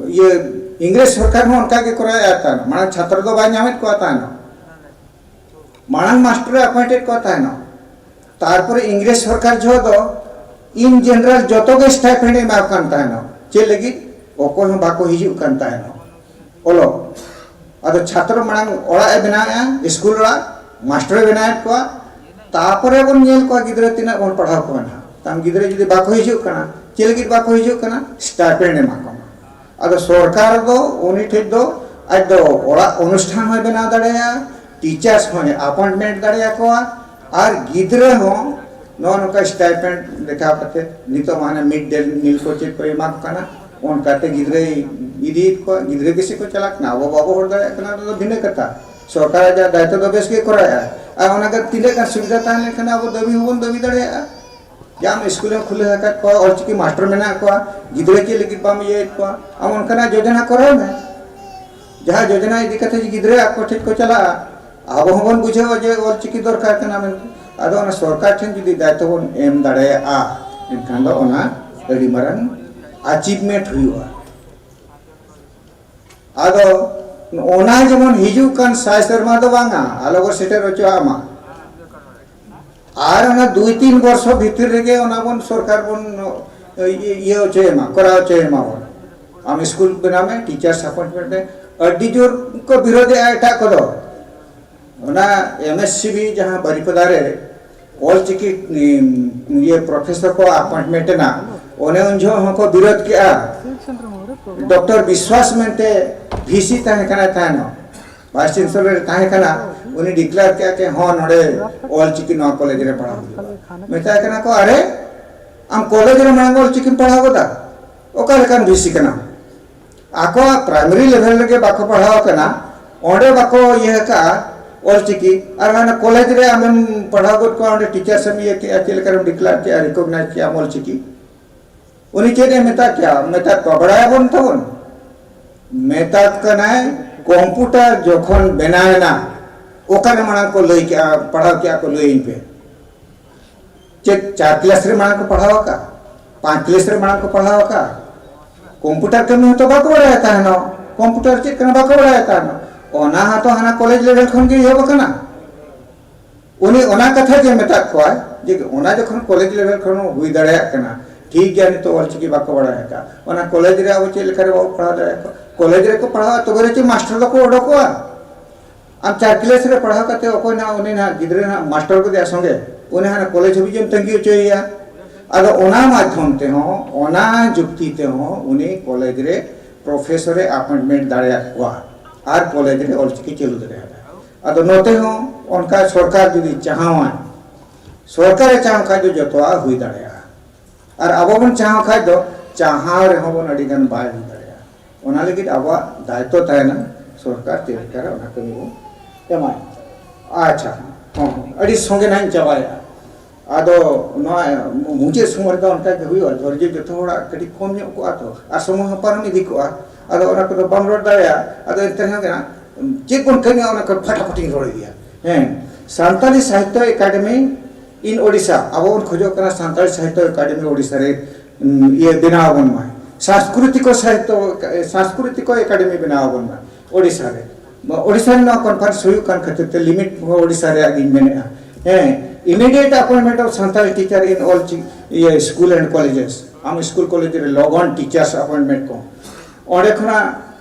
ᱤᱭᱟᱹ, ᱤᱝᱨᱮᱡᱽ ᱥᱚᱨᱠᱟᱨ ᱦᱚᱸ ᱚᱱᱠᱟ ᱜᱮ ᱠᱚᱨᱟᱣᱮᱫᱼᱟ ᱛᱟᱦᱮᱱ᱾ ᱢᱟᱲᱟᱝ ᱪᱷᱟᱛᱨᱚ ᱫᱚ ᱵᱟᱭ ᱧᱟᱢᱮᱫ ᱠᱚᱣᱟ ᱛᱟᱦᱮᱱ᱾ ᱢᱟᱲᱟᱝ ᱢᱟᱥᱴᱟᱨ ᱮ ᱟᱯᱚᱭᱮᱱᱴᱮᱰ ᱠᱚᱣᱟ ᱛᱟᱦᱮᱱ᱾ ᱛᱟᱨᱯᱚᱨᱮ ᱤᱝᱨᱮᱡᱽ ᱥᱚᱨᱠᱟᱨ ᱡᱚᱦᱚᱜ ᱫᱚ in general ᱡᱚᱛᱚ ᱜᱮ ᱥᱴᱟᱭᱯᱮᱱᱰ ᱮ ᱮᱢᱟ ᱠᱚ ᱠᱟᱱ ᱛᱟᱦᱮᱱ᱾ ᱪᱮᱫ ᱞᱟᱹᱜᱤᱫ? ᱚᱠᱚᱭ ᱦᱚᱸ ᱵᱟᱠᱚ ᱦᱤᱡᱩᱜ ᱠᱟᱱ ᱛᱟᱦᱮᱱ ᱚᱞᱚᱜ᱾ ᱟᱫᱚ ᱪᱷᱟᱛᱨᱚ ᱢᱟᱲᱟᱝ ᱚᱲᱟᱜ ᱮ ᱵᱮᱱᱟᱣᱮᱫᱼᱟ, ᱥᱠᱩᱞ ᱚᱲᱟᱜ, ᱢᱟᱥᱴᱟᱨ ᱮ ᱵᱮᱱᱟᱣᱮᱫ ᱠᱚᱣᱟ, ᱛᱟᱨᱯᱚᱨᱮ ᱵᱚᱱ ᱧᱮᱞ ᱠᱚᱣᱟ ᱜᱤᱫᱽᱨᱟᱹ ᱛᱤᱱᱟᱹᱜ ᱵᱚᱱ ᱯᱟᱲᱦᱟᱣ ᱠᱚᱣᱟ ᱱᱟᱦᱟᱜ᱾ ᱛᱟᱢ ᱜᱤᱫᱽᱨᱟᱹ ᱡᱩᱫᱤ ᱵᱟᱠᱚ ᱦᱤᱡᱩᱜ ᱠᱟᱱᱟ, ᱪᱮᱫ ᱞᱟᱹᱜᱤᱫ ᱵᱟᱠᱚ ᱦᱤᱡᱩᱜ ᱠᱟᱱᱟ? ᱥᱴᱟᱭᱯᱮᱱᱰ ᱮᱢᱟ ᱠᱚᱢᱟ᱾ ᱟᱫᱚ ᱥᱚᱨᱠᱟᱨ ᱫᱚ ᱩᱱᱤ ᱴᱷᱮᱱ ᱫᱚ ᱟᱡ ᱫᱚ ᱚᱲᱟᱜ ᱚᱱᱩᱥᱴᱷᱟᱱ ᱦᱚᱸᱭ ᱵᱮᱱᱟᱣ ᱫᱟᱲᱮᱭᱟᱜᱼᱟ, ᱴᱤᱪᱟᱨᱥ ᱦᱚᱸᱭ ᱟᱯᱚᱭᱮᱱᱴᱢᱮᱱᱴ ᱫᱟᱲᱮᱭᱟᱠᱚᱣᱟ, ᱟᱨ ᱜᱤᱫᱽᱨᱟᱹ ᱦᱚᱸ ᱱᱚᱜᱼᱚ ᱱᱚᱝᱠᱟ ᱥᱴᱟᱭᱯᱮᱱᱰ ᱫᱮᱠᱷᱟᱣ ᱠᱟᱛᱮ ᱱᱤᱛᱚᱜ ᱢᱟ ᱦᱟᱱᱮ ᱢᱤᱰ ᱰᱮ ᱢᱤᱞ ᱠᱚ ᱪᱮᱫ ᱠᱚ ᱮᱢᱟ ᱠᱚ ᱠᱟᱱᱟ, ᱚᱱᱠᱟᱛᱮ ᱜᱤᱫᱽᱨᱟᱹᱭ ᱤᱫᱤᱭᱮᱫ ᱠᱚᱣᱟ, ᱜᱤᱫᱽᱨᱟᱹ ᱜᱮᱥᱮ ᱠᱚ ᱪᱟᱞᱟᱜ ᱠᱟᱱᱟ᱾ ᱟᱵᱚ ᱵᱟᱵᱚ ᱦᱚᱲ ᱫᱟᱲᱮᱭᱟᱜ ᱠᱟᱱᱟ, ᱚᱱᱟ ᱫᱚ ᱵᱷᱤᱱᱟᱹ ᱠᱟᱛᱷᱟ᱾ ᱥᱚᱨᱠᱟᱨ ᱟᱡᱟᱜ ᱫᱟᱭᱤᱛᱛᱚ ᱫᱚ ᱵᱮᱥ ᱜᱮ ᱠᱚᱨᱟᱣᱮᱫᱼᱟ, ᱟᱨ ᱚᱱᱟ ᱜᱮ ᱛᱤᱱᱟᱹᱜ ᱜᱟᱱ ᱥᱩᱵᱤᱫᱷᱟ ᱛᱟᱦᱮᱸ ᱞᱮᱱᱠᱷᱟᱱ ᱟᱵᱚ ᱫᱟᱹᱵᱤ ᱦᱚᱸᱵᱚᱱ ᱫᱟᱹᱵᱤ ᱫᱟᱲᱮᱭᱟᱜᱼᱟ᱾ ᱡᱟᱢ ᱥᱠᱩᱞᱮᱢ ᱠᱷᱩᱞᱟᱹᱣ ᱟᱠᱟᱫ ᱠᱚᱣᱟ, ᱚᱞᱪᱤᱠᱤ ᱢᱟᱥᱴᱟᱨ ᱢᱮᱱᱟᱜ ᱠᱚᱣᱟ, ᱜᱤᱫᱽᱨᱟᱹ ᱪᱮᱫ ᱞᱟᱹᱜᱤᱫ ᱵᱟᱢ ᱤᱭᱟᱹᱭᱮᱫ ᱠᱚᱣᱟ? ᱟᱢ ᱚᱱᱠᱟᱱᱟᱜ ᱡᱳᱡᱚᱱᱟ ᱠᱚᱨᱟᱣ ᱢᱮ, ᱡᱟᱦᱟᱸ ᱡᱳᱡᱚᱱᱟ ᱤᱫᱤ ᱠᱟᱛᱮ ᱜᱤᱫᱽᱨᱟᱹ ᱟᱠᱚ ᱴᱷᱮᱱ ᱠᱚ ᱪᱟᱞᱟᱜᱼᱟ᱾ ᱟᱵᱚ ᱦᱚᱸᱵᱚᱱ ᱵᱩᱡᱷᱟᱹᱣᱟ ᱡᱮ ᱚᱞᱪᱤᱠᱤ ᱫᱚᱨᱠᱟᱨ ᱠᱟᱱᱟ ᱢᱮᱱᱛᱮ᱾ ᱟᱫᱚ ᱚᱱᱟ ᱥᱚᱨᱠᱟᱨ ᱴᱷᱮᱱ ᱡᱩᱫᱤ ᱫᱟᱭᱤᱛᱛᱚ ᱵᱚᱱ ᱮᱢ ᱫᱟᱲᱮᱭᱟᱜᱼᱟ, ᱮᱱᱠᱷᱟᱱ ᱫᱚ ᱚᱱᱟ ᱟᱹᱰᱤ ᱢᱟᱨᱟᱝ ᱟᱪᱤᱵᱷᱢᱮᱱᱴ ᱦᱩᱭᱩᱜᱼᱟ᱾ ᱟᱫᱚ ᱚᱱᱟ ᱡᱮᱢᱚᱱ ᱦᱤᱡᱩᱜ ᱠᱟᱱ ᱥᱟᱭ ᱥᱮᱨᱢᱟ ᱫᱚ ᱵᱟᱝᱟ, ᱟᱞᱚ ᱵᱚ ᱥᱮᱴᱮᱨ ᱦᱚᱪᱚᱣᱟᱜ ᱢᱟ᱾ ᱟᱨ ᱚᱱᱟ ᱫᱩᱭ ᱛᱤᱱ ᱵᱚᱨᱥᱚ ᱵᱷᱤᱛᱤᱨ ᱨᱮᱜᱮ ᱚᱱᱟ ᱵᱚᱱ ᱥᱚᱨᱠᱟᱨ ᱵᱚᱱ ᱤᱭᱟᱹ ᱦᱚᱪᱚᱭᱮ ᱢᱟ, ᱠᱚᱨᱟᱣ ᱦᱚᱪᱚᱭᱮ ᱢᱟ ᱵᱚᱱ᱾ ᱟᱢ ᱥᱠᱩᱞ ᱵᱮᱱᱟᱣ ᱢᱮ, ᱴᱤᱪᱟᱨᱥ ᱟᱯᱚᱭᱮᱱᱴᱢᱮᱱᱴ ᱢᱮ᱾ ᱟᱹᱰᱤ ᱡᱳᱨ ᱠᱚ ᱵᱤᱨᱳᱫᱮᱜᱼᱟ ᱮᱴᱟᱜ ᱠᱚᱫᱚ᱾ ᱚᱱᱟ ᱮᱢ ᱮᱥ ᱥᱤ ᱵᱤ ᱡᱟᱦᱟᱸ ᱵᱟᱨᱤᱯᱟᱫᱟ ᱨᱮ ᱚᱞᱪᱤᱠᱤ, ᱩᱢ, ᱤᱭᱟᱹ ᱯᱨᱚᱯᱷᱮᱥᱚᱨ ᱠᱚ ᱟᱯᱚᱭᱮᱱᱴᱢᱮᱱᱴ ᱮᱱᱟ, ᱚᱱᱮ ᱩᱱ ᱡᱚᱦᱚᱜ ᱦᱚᱸᱠᱚ ᱵᱤᱨᱳᱫ ᱠᱮᱜᱼᱟ᱾ ᱰᱚᱠᱴᱚᱨ ᱵᱤᱥᱣᱟᱥ ᱢᱮᱱᱛᱮ ᱵᱷᱤ ᱥᱤ ᱛᱟᱦᱮᱸ ᱠᱟᱱᱟᱭ ᱛᱟᱦᱮᱱᱚᱜ, ᱵᱷᱟᱭᱤᱥ ᱪᱟᱱᱥᱮᱞᱚᱨ ᱮ ᱛᱟᱦᱮᱸ ᱠᱟᱱᱟ, ᱩᱱᱤ ᱰᱤᱠᱞᱮᱭᱟᱨ ᱠᱮᱜᱼᱟ ᱡᱮ ᱦᱚᱸ, ᱱᱚᱰᱮ ᱚᱞᱪᱤᱠᱤ ᱱᱚᱣᱟ ᱠᱚᱞᱮᱡᱽ ᱨᱮ ᱯᱟᱲᱦᱟᱣ ᱦᱩᱭᱩᱜᱼᱟ᱾ ᱢᱮᱛᱟᱭ ᱠᱟᱱᱟ ᱠᱚ, "ᱟᱨᱮ, ᱟᱢ ᱠᱚᱞᱮᱡᱽ ᱨᱮ ᱢᱟᱲᱟᱝ ᱚᱞᱪᱤᱠᱤᱢ ᱯᱟᱲᱦᱟᱣ ᱜᱚᱫᱟ? ᱚᱠᱟ ᱞᱮᱠᱟᱱ ᱵᱷᱤ ᱥᱤ ᱠᱟᱱᱟᱢ?" ᱟᱠᱚᱣᱟᱜ ᱯᱨᱟᱭᱢᱟᱨᱤ ᱞᱮᱵᱷᱮᱞ ᱨᱮᱜᱮ ᱵᱟᱠᱚ ᱯᱟᱲᱦᱟᱣ ᱟᱠᱟᱱᱟ, ᱚᱸᱰᱮ ᱵᱟᱠᱚ ᱤᱭᱟᱹ ᱟᱠᱟᱫᱼᱟ ᱚᱞᱪᱤᱠᱤ, ᱟᱨ ᱦᱟᱱᱟ ᱠᱚᱞᱮᱡᱽ ᱨᱮ ᱟᱢᱮᱢ ᱯᱟᱲᱦᱟᱣ ᱜᱚᱫ ᱠᱚᱣᱟ, ᱚᱸᱰᱮ ᱴᱤᱪᱟᱨᱥ ᱮᱢ ᱤᱭᱟᱹ ᱠᱮᱜᱼᱟ, ᱪᱮᱫ ᱞᱮᱠᱟᱨᱮᱢ ᱰᱤᱠᱞᱮᱭᱟᱨ ᱠᱮᱜᱼᱟ, ᱨᱤᱠᱚᱜᱱᱟᱭᱤᱡᱽ ᱠᱮᱜᱼᱟᱢ ᱚᱞᱪᱤᱠᱤ? ᱩᱱᱤ ᱪᱮᱫ ᱮ ᱢᱮᱛᱟ ᱠᱮᱭᱟ? ᱢᱮᱛᱟ ᱠᱚᱣᱟ, ᱵᱟᱲᱟᱭᱟᱵᱚᱱ ᱛᱟᱵᱚᱱ, ᱢᱮᱛᱟ ᱠᱚ ᱠᱟᱱᱟᱭ, ᱠᱚᱢᱯᱩᱴᱟᱨ ᱡᱚᱠᱷᱚᱱ ᱵᱮᱱᱟᱣ ᱮᱱᱟ, ᱚᱠᱟᱨᱮ ᱢᱟᱲᱟᱝ ᱠᱚ ᱞᱟᱹᱭ ᱠᱮᱜᱼᱟ, ᱯᱟᱲᱦᱟᱣ ᱠᱮᱜᱼᱟ ᱠᱚ, ᱞᱟᱹᱭᱟᱹᱧ ᱯᱮ᱾ ᱪᱮᱫ ᱪᱟᱨ ᱠᱞᱟᱥ ᱨᱮ ᱢᱟᱲᱟᱝ ᱠᱚ ᱯᱟᱲᱦᱟᱣ ᱟᱠᱟᱫ? ᱯᱟᱸᱪ ᱠᱞᱟᱥ ᱨᱮ ᱢᱟᱲᱟᱝ ᱠᱚ ᱯᱟᱲᱦᱟᱣ ᱟᱠᱟᱫ? ᱠᱚᱢᱯᱩᱴᱟᱨ ᱠᱟᱹᱢᱤ ᱦᱚᱸᱛᱚ ᱵᱟᱠᱚ ᱵᱟᱲᱟᱭᱟ ᱛᱟᱦᱮᱱᱚᱜ, ᱠᱚᱢᱯᱩᱴᱟᱨ ᱪᱮᱫ ᱠᱟᱱᱟ ᱵᱟᱠᱚ ᱵᱟᱲᱟᱭᱟ ᱛᱟᱦᱮᱱᱚᱜ᱾ ᱚᱱᱟ ᱦᱚᱸᱛᱚ ᱦᱟᱱᱟ ᱠᱚᱞᱮᱡᱽ ᱞᱮᱵᱮᱞ ᱠᱷᱚᱱ ᱜᱮ ᱮᱦᱚᱵ ᱟᱠᱟᱱᱟ᱾ ᱩᱱᱤ ᱚᱱᱟ ᱠᱟᱛᱷᱟ ᱜᱮ ᱢᱮᱛᱟᱫ ᱠᱚᱣᱟᱭ ᱡᱮ ᱚᱱᱟ ᱡᱚᱠᱷᱚᱱ ᱠᱚᱞᱮᱡᱽ ᱞᱮᱵᱮᱞ ᱠᱷᱚᱱ ᱦᱩᱭ ᱫᱟᱲᱮᱭᱟᱜ ᱠᱟᱱᱟ, ᱴᱷᱤᱠ ᱜᱮᱭᱟ, ᱱᱤᱛᱚᱜ ᱚᱞᱪᱤᱠᱤ ᱵᱟᱠᱚ ᱵᱟᱲᱟᱭ ᱟᱠᱟᱫ, ᱚᱱᱟ ᱠᱚᱞᱮᱡᱽ ᱨᱮ ᱟᱵᱚ ᱪᱮᱫ ᱞᱮᱠᱟ ᱨᱮ ᱵᱟᱵᱚ ᱯᱟᱲᱦᱟᱣ ᱫᱟᱲᱮᱭᱟᱠᱚᱣᱟ? ᱠᱚᱞᱮᱡᱽ ᱨᱮᱠᱚ ᱯᱟᱲᱦᱟᱣᱟ, ᱛᱚᱵᱮ ᱨᱮ ᱪᱮ ᱢᱟᱥᱴᱟᱨ ᱫᱚᱠᱚ ᱚᱰᱚᱠᱚᱜᱼᱟ᱾ ᱟᱢ ᱪᱟᱨ ᱠᱞᱟᱥ ᱨᱮ ᱯᱟᱲᱦᱟᱣ ᱠᱟᱛᱮ ᱚᱠᱚᱭ ᱱᱟᱦᱟᱜ ᱩᱱᱤ ᱱᱟᱦᱟᱜ ᱜᱤᱫᱽᱨᱟᱹ ᱱᱟᱦᱟᱜ ᱢᱟᱥᱴᱟᱨ ᱜᱚᱫᱮᱭᱟ ᱥᱚᱸᱜᱮ, ᱩᱱᱤ ᱦᱟᱱᱟ ᱠᱚᱞᱮᱡᱽ ᱦᱟᱹᱵᱤᱡ ᱮᱢ ᱛᱟᱺᱜᱤ ᱦᱚᱪᱚᱭᱮᱭᱟ? ᱟᱫᱚ ᱚᱱᱟ ᱢᱟᱫᱽᱫᱷᱚᱢ ᱛᱮᱦᱚᱸ, ᱚᱱᱟ ᱡᱩᱠᱛᱤ ᱛᱮᱦᱚᱸ ᱩᱱᱤ ᱠᱚᱞᱮᱡᱽ ᱨᱮ ᱯᱨᱚᱯᱷᱮᱥᱚᱨ ᱮ ᱟᱯᱚᱭᱮᱱᱴᱢᱮᱱᱴ ᱫᱟᱲᱮᱭᱟᱠᱚᱣᱟ ᱟᱨ ᱠᱚᱞᱮᱡᱽ ᱨᱮ ᱚᱞᱪᱤᱠᱤ ᱪᱟᱹᱞᱩ ᱫᱟᱲᱮᱭᱟᱜᱼᱟ᱾ ᱟᱫᱚ ᱱᱚᱛᱮ ᱦᱚᱸ ᱚᱱᱠᱟ ᱥᱚᱨᱠᱟᱨ ᱡᱩᱫᱤ ᱪᱟᱦᱟᱣᱟᱭ, ᱥᱚᱨᱠᱟᱨᱮ ᱪᱟᱦᱟᱣ ᱠᱷᱟᱡ ᱫᱚ ᱡᱚᱛᱚᱣᱟᱜ ᱦᱩᱭ ᱫᱟᱲᱮᱭᱟᱜᱼᱟ᱾ ᱟᱨ ᱟᱵᱚ ᱵᱚᱱ ᱪᱟᱦᱟᱣ ᱠᱷᱟᱡ ᱫᱚ ᱪᱟᱦᱟᱣ ᱨᱮᱦᱚᱸ ᱵᱚᱱ ᱟᱹᱰᱤ ᱜᱟᱱ ᱵᱟᱭ ᱦᱩᱭ ᱫᱟᱲᱮᱭᱟᱜᱼᱟ᱾ ᱚᱱᱟ ᱞᱟᱹᱜᱤᱫ ᱟᱵᱚᱣᱟᱜ ᱫᱟᱭᱤᱛᱛᱚ ᱛᱟᱦᱮᱱᱟ, ᱥᱚᱨᱠᱟᱨ ᱪᱮᱫ ᱞᱮᱠᱟᱨᱮ ᱚᱱᱟ ᱠᱟᱹᱢᱤ ᱵᱚᱱ ᱮᱢᱟᱭ᱾ ᱟᱪᱪᱷᱟ, ᱦᱚᱸ, ᱟᱹᱰᱤ ᱥᱚᱸᱜᱮ ᱱᱟᱦᱟᱜ ᱤᱧ ᱪᱟᱵᱟᱭᱮᱫᱼᱟ᱾ ᱟᱫᱚ ᱱᱚᱣᱟ ᱢᱩᱪᱟᱹᱫ ᱥᱚᱢᱚᱭ ᱨᱮᱫᱚ ᱚᱱᱠᱟ ᱜᱮ ᱦᱩᱭᱩᱜᱼᱟ, ᱫᱷᱳᱨᱡᱚ ᱡᱚᱛᱚ ᱦᱚᱲᱟᱜ ᱠᱟᱹᱴᱤᱡ ᱠᱚᱢ ᱧᱚᱜ ᱠᱚᱜᱼᱟ ᱛᱚ, ᱟᱨ ᱥᱚᱢᱚᱭ ᱦᱚᱸ ᱯᱟᱨᱚᱢ ᱤᱫᱤ ᱠᱚᱜᱼᱟ᱾ ᱟᱫᱚ ᱚᱱᱟ ᱠᱚᱫᱚ ᱵᱟᱢ ᱨᱚᱲ ᱫᱟᱲᱮᱭᱟᱜᱼᱟ᱾ ᱟᱫᱚ ᱮᱱᱛᱮ ᱨᱮᱦᱚᱸ ᱜᱮ ᱱᱟᱜ ᱪᱮᱫ ᱵᱚᱱ ᱠᱟᱹᱢᱤᱭᱟ, ᱚᱱᱟ ᱠᱚ ᱯᱷᱟᱴᱟᱯᱷᱟᱴᱤᱧ ᱨᱚᱲ ᱤᱫᱤᱭᱟ᱾ ᱦᱮᱸ, ᱥᱟᱱᱛᱟᱞᱤ ᱥᱟᱦᱤᱛᱛᱚ ᱮᱠᱟᱰᱮᱢᱤ in Odisha, ᱟᱵᱚ ᱵᱚᱱ ᱠᱷᱚᱡᱚᱜ ᱠᱟᱱᱟ ᱥᱟᱱᱛᱟᱲᱤ ᱥᱟᱦᱤᱛᱛᱚ ᱮᱠᱟᱰᱮᱢᱤ ᱳᱰᱤᱥᱟ ᱨᱮ, ᱩᱢ, ᱤᱭᱟᱹ ᱵᱮᱱᱟᱣ ᱟᱵᱚᱱ ᱢᱟᱭ, ᱥᱟᱝᱥᱠᱨᱤᱛᱤᱠᱚ ᱥᱟᱦᱤᱛᱛᱚ, ᱥᱟᱝᱥᱠᱨᱤᱛᱤᱠᱚ ᱮᱠᱟᱰᱮᱢᱤ ᱵᱮᱱᱟᱣ ᱟᱵᱚᱱ ᱢᱟᱭ ᱳᱰᱤᱥᱟ ᱨᱮ᱾ ᱳᱰᱤᱥᱟ ᱨᱮ ᱱᱚᱣᱟ ᱠᱚᱱᱯᱷᱟᱨᱮᱱᱥ ᱦᱩᱭᱩᱜ ᱠᱟᱱ ᱠᱷᱟᱹᱛᱤᱨ ᱛᱮ ᱞᱤᱢᱤᱴ ᱦᱚᱸ ᱳᱰᱤᱥᱟ ᱨᱮᱭᱟᱜ ᱜᱤᱧ ᱢᱮᱱᱮᱫᱼᱟ᱾ ᱦᱮᱸ, immediate appointment of Santali teacher in all chi-, ᱤᱭᱟᱹ, school and colleges, ᱟᱢ ᱥᱠᱩᱞ ᱠᱚᱞᱮᱡᱽ ᱨᱮ ᱞᱚᱜᱚᱱ ᱴᱤᱪᱟᱨᱥ ᱟᱯᱚᱭᱮᱱᱴᱢᱮᱱᱴ ᱠᱚ᱾ ᱚᱸᱰᱮ ᱠᱷᱚᱱᱟᱜ,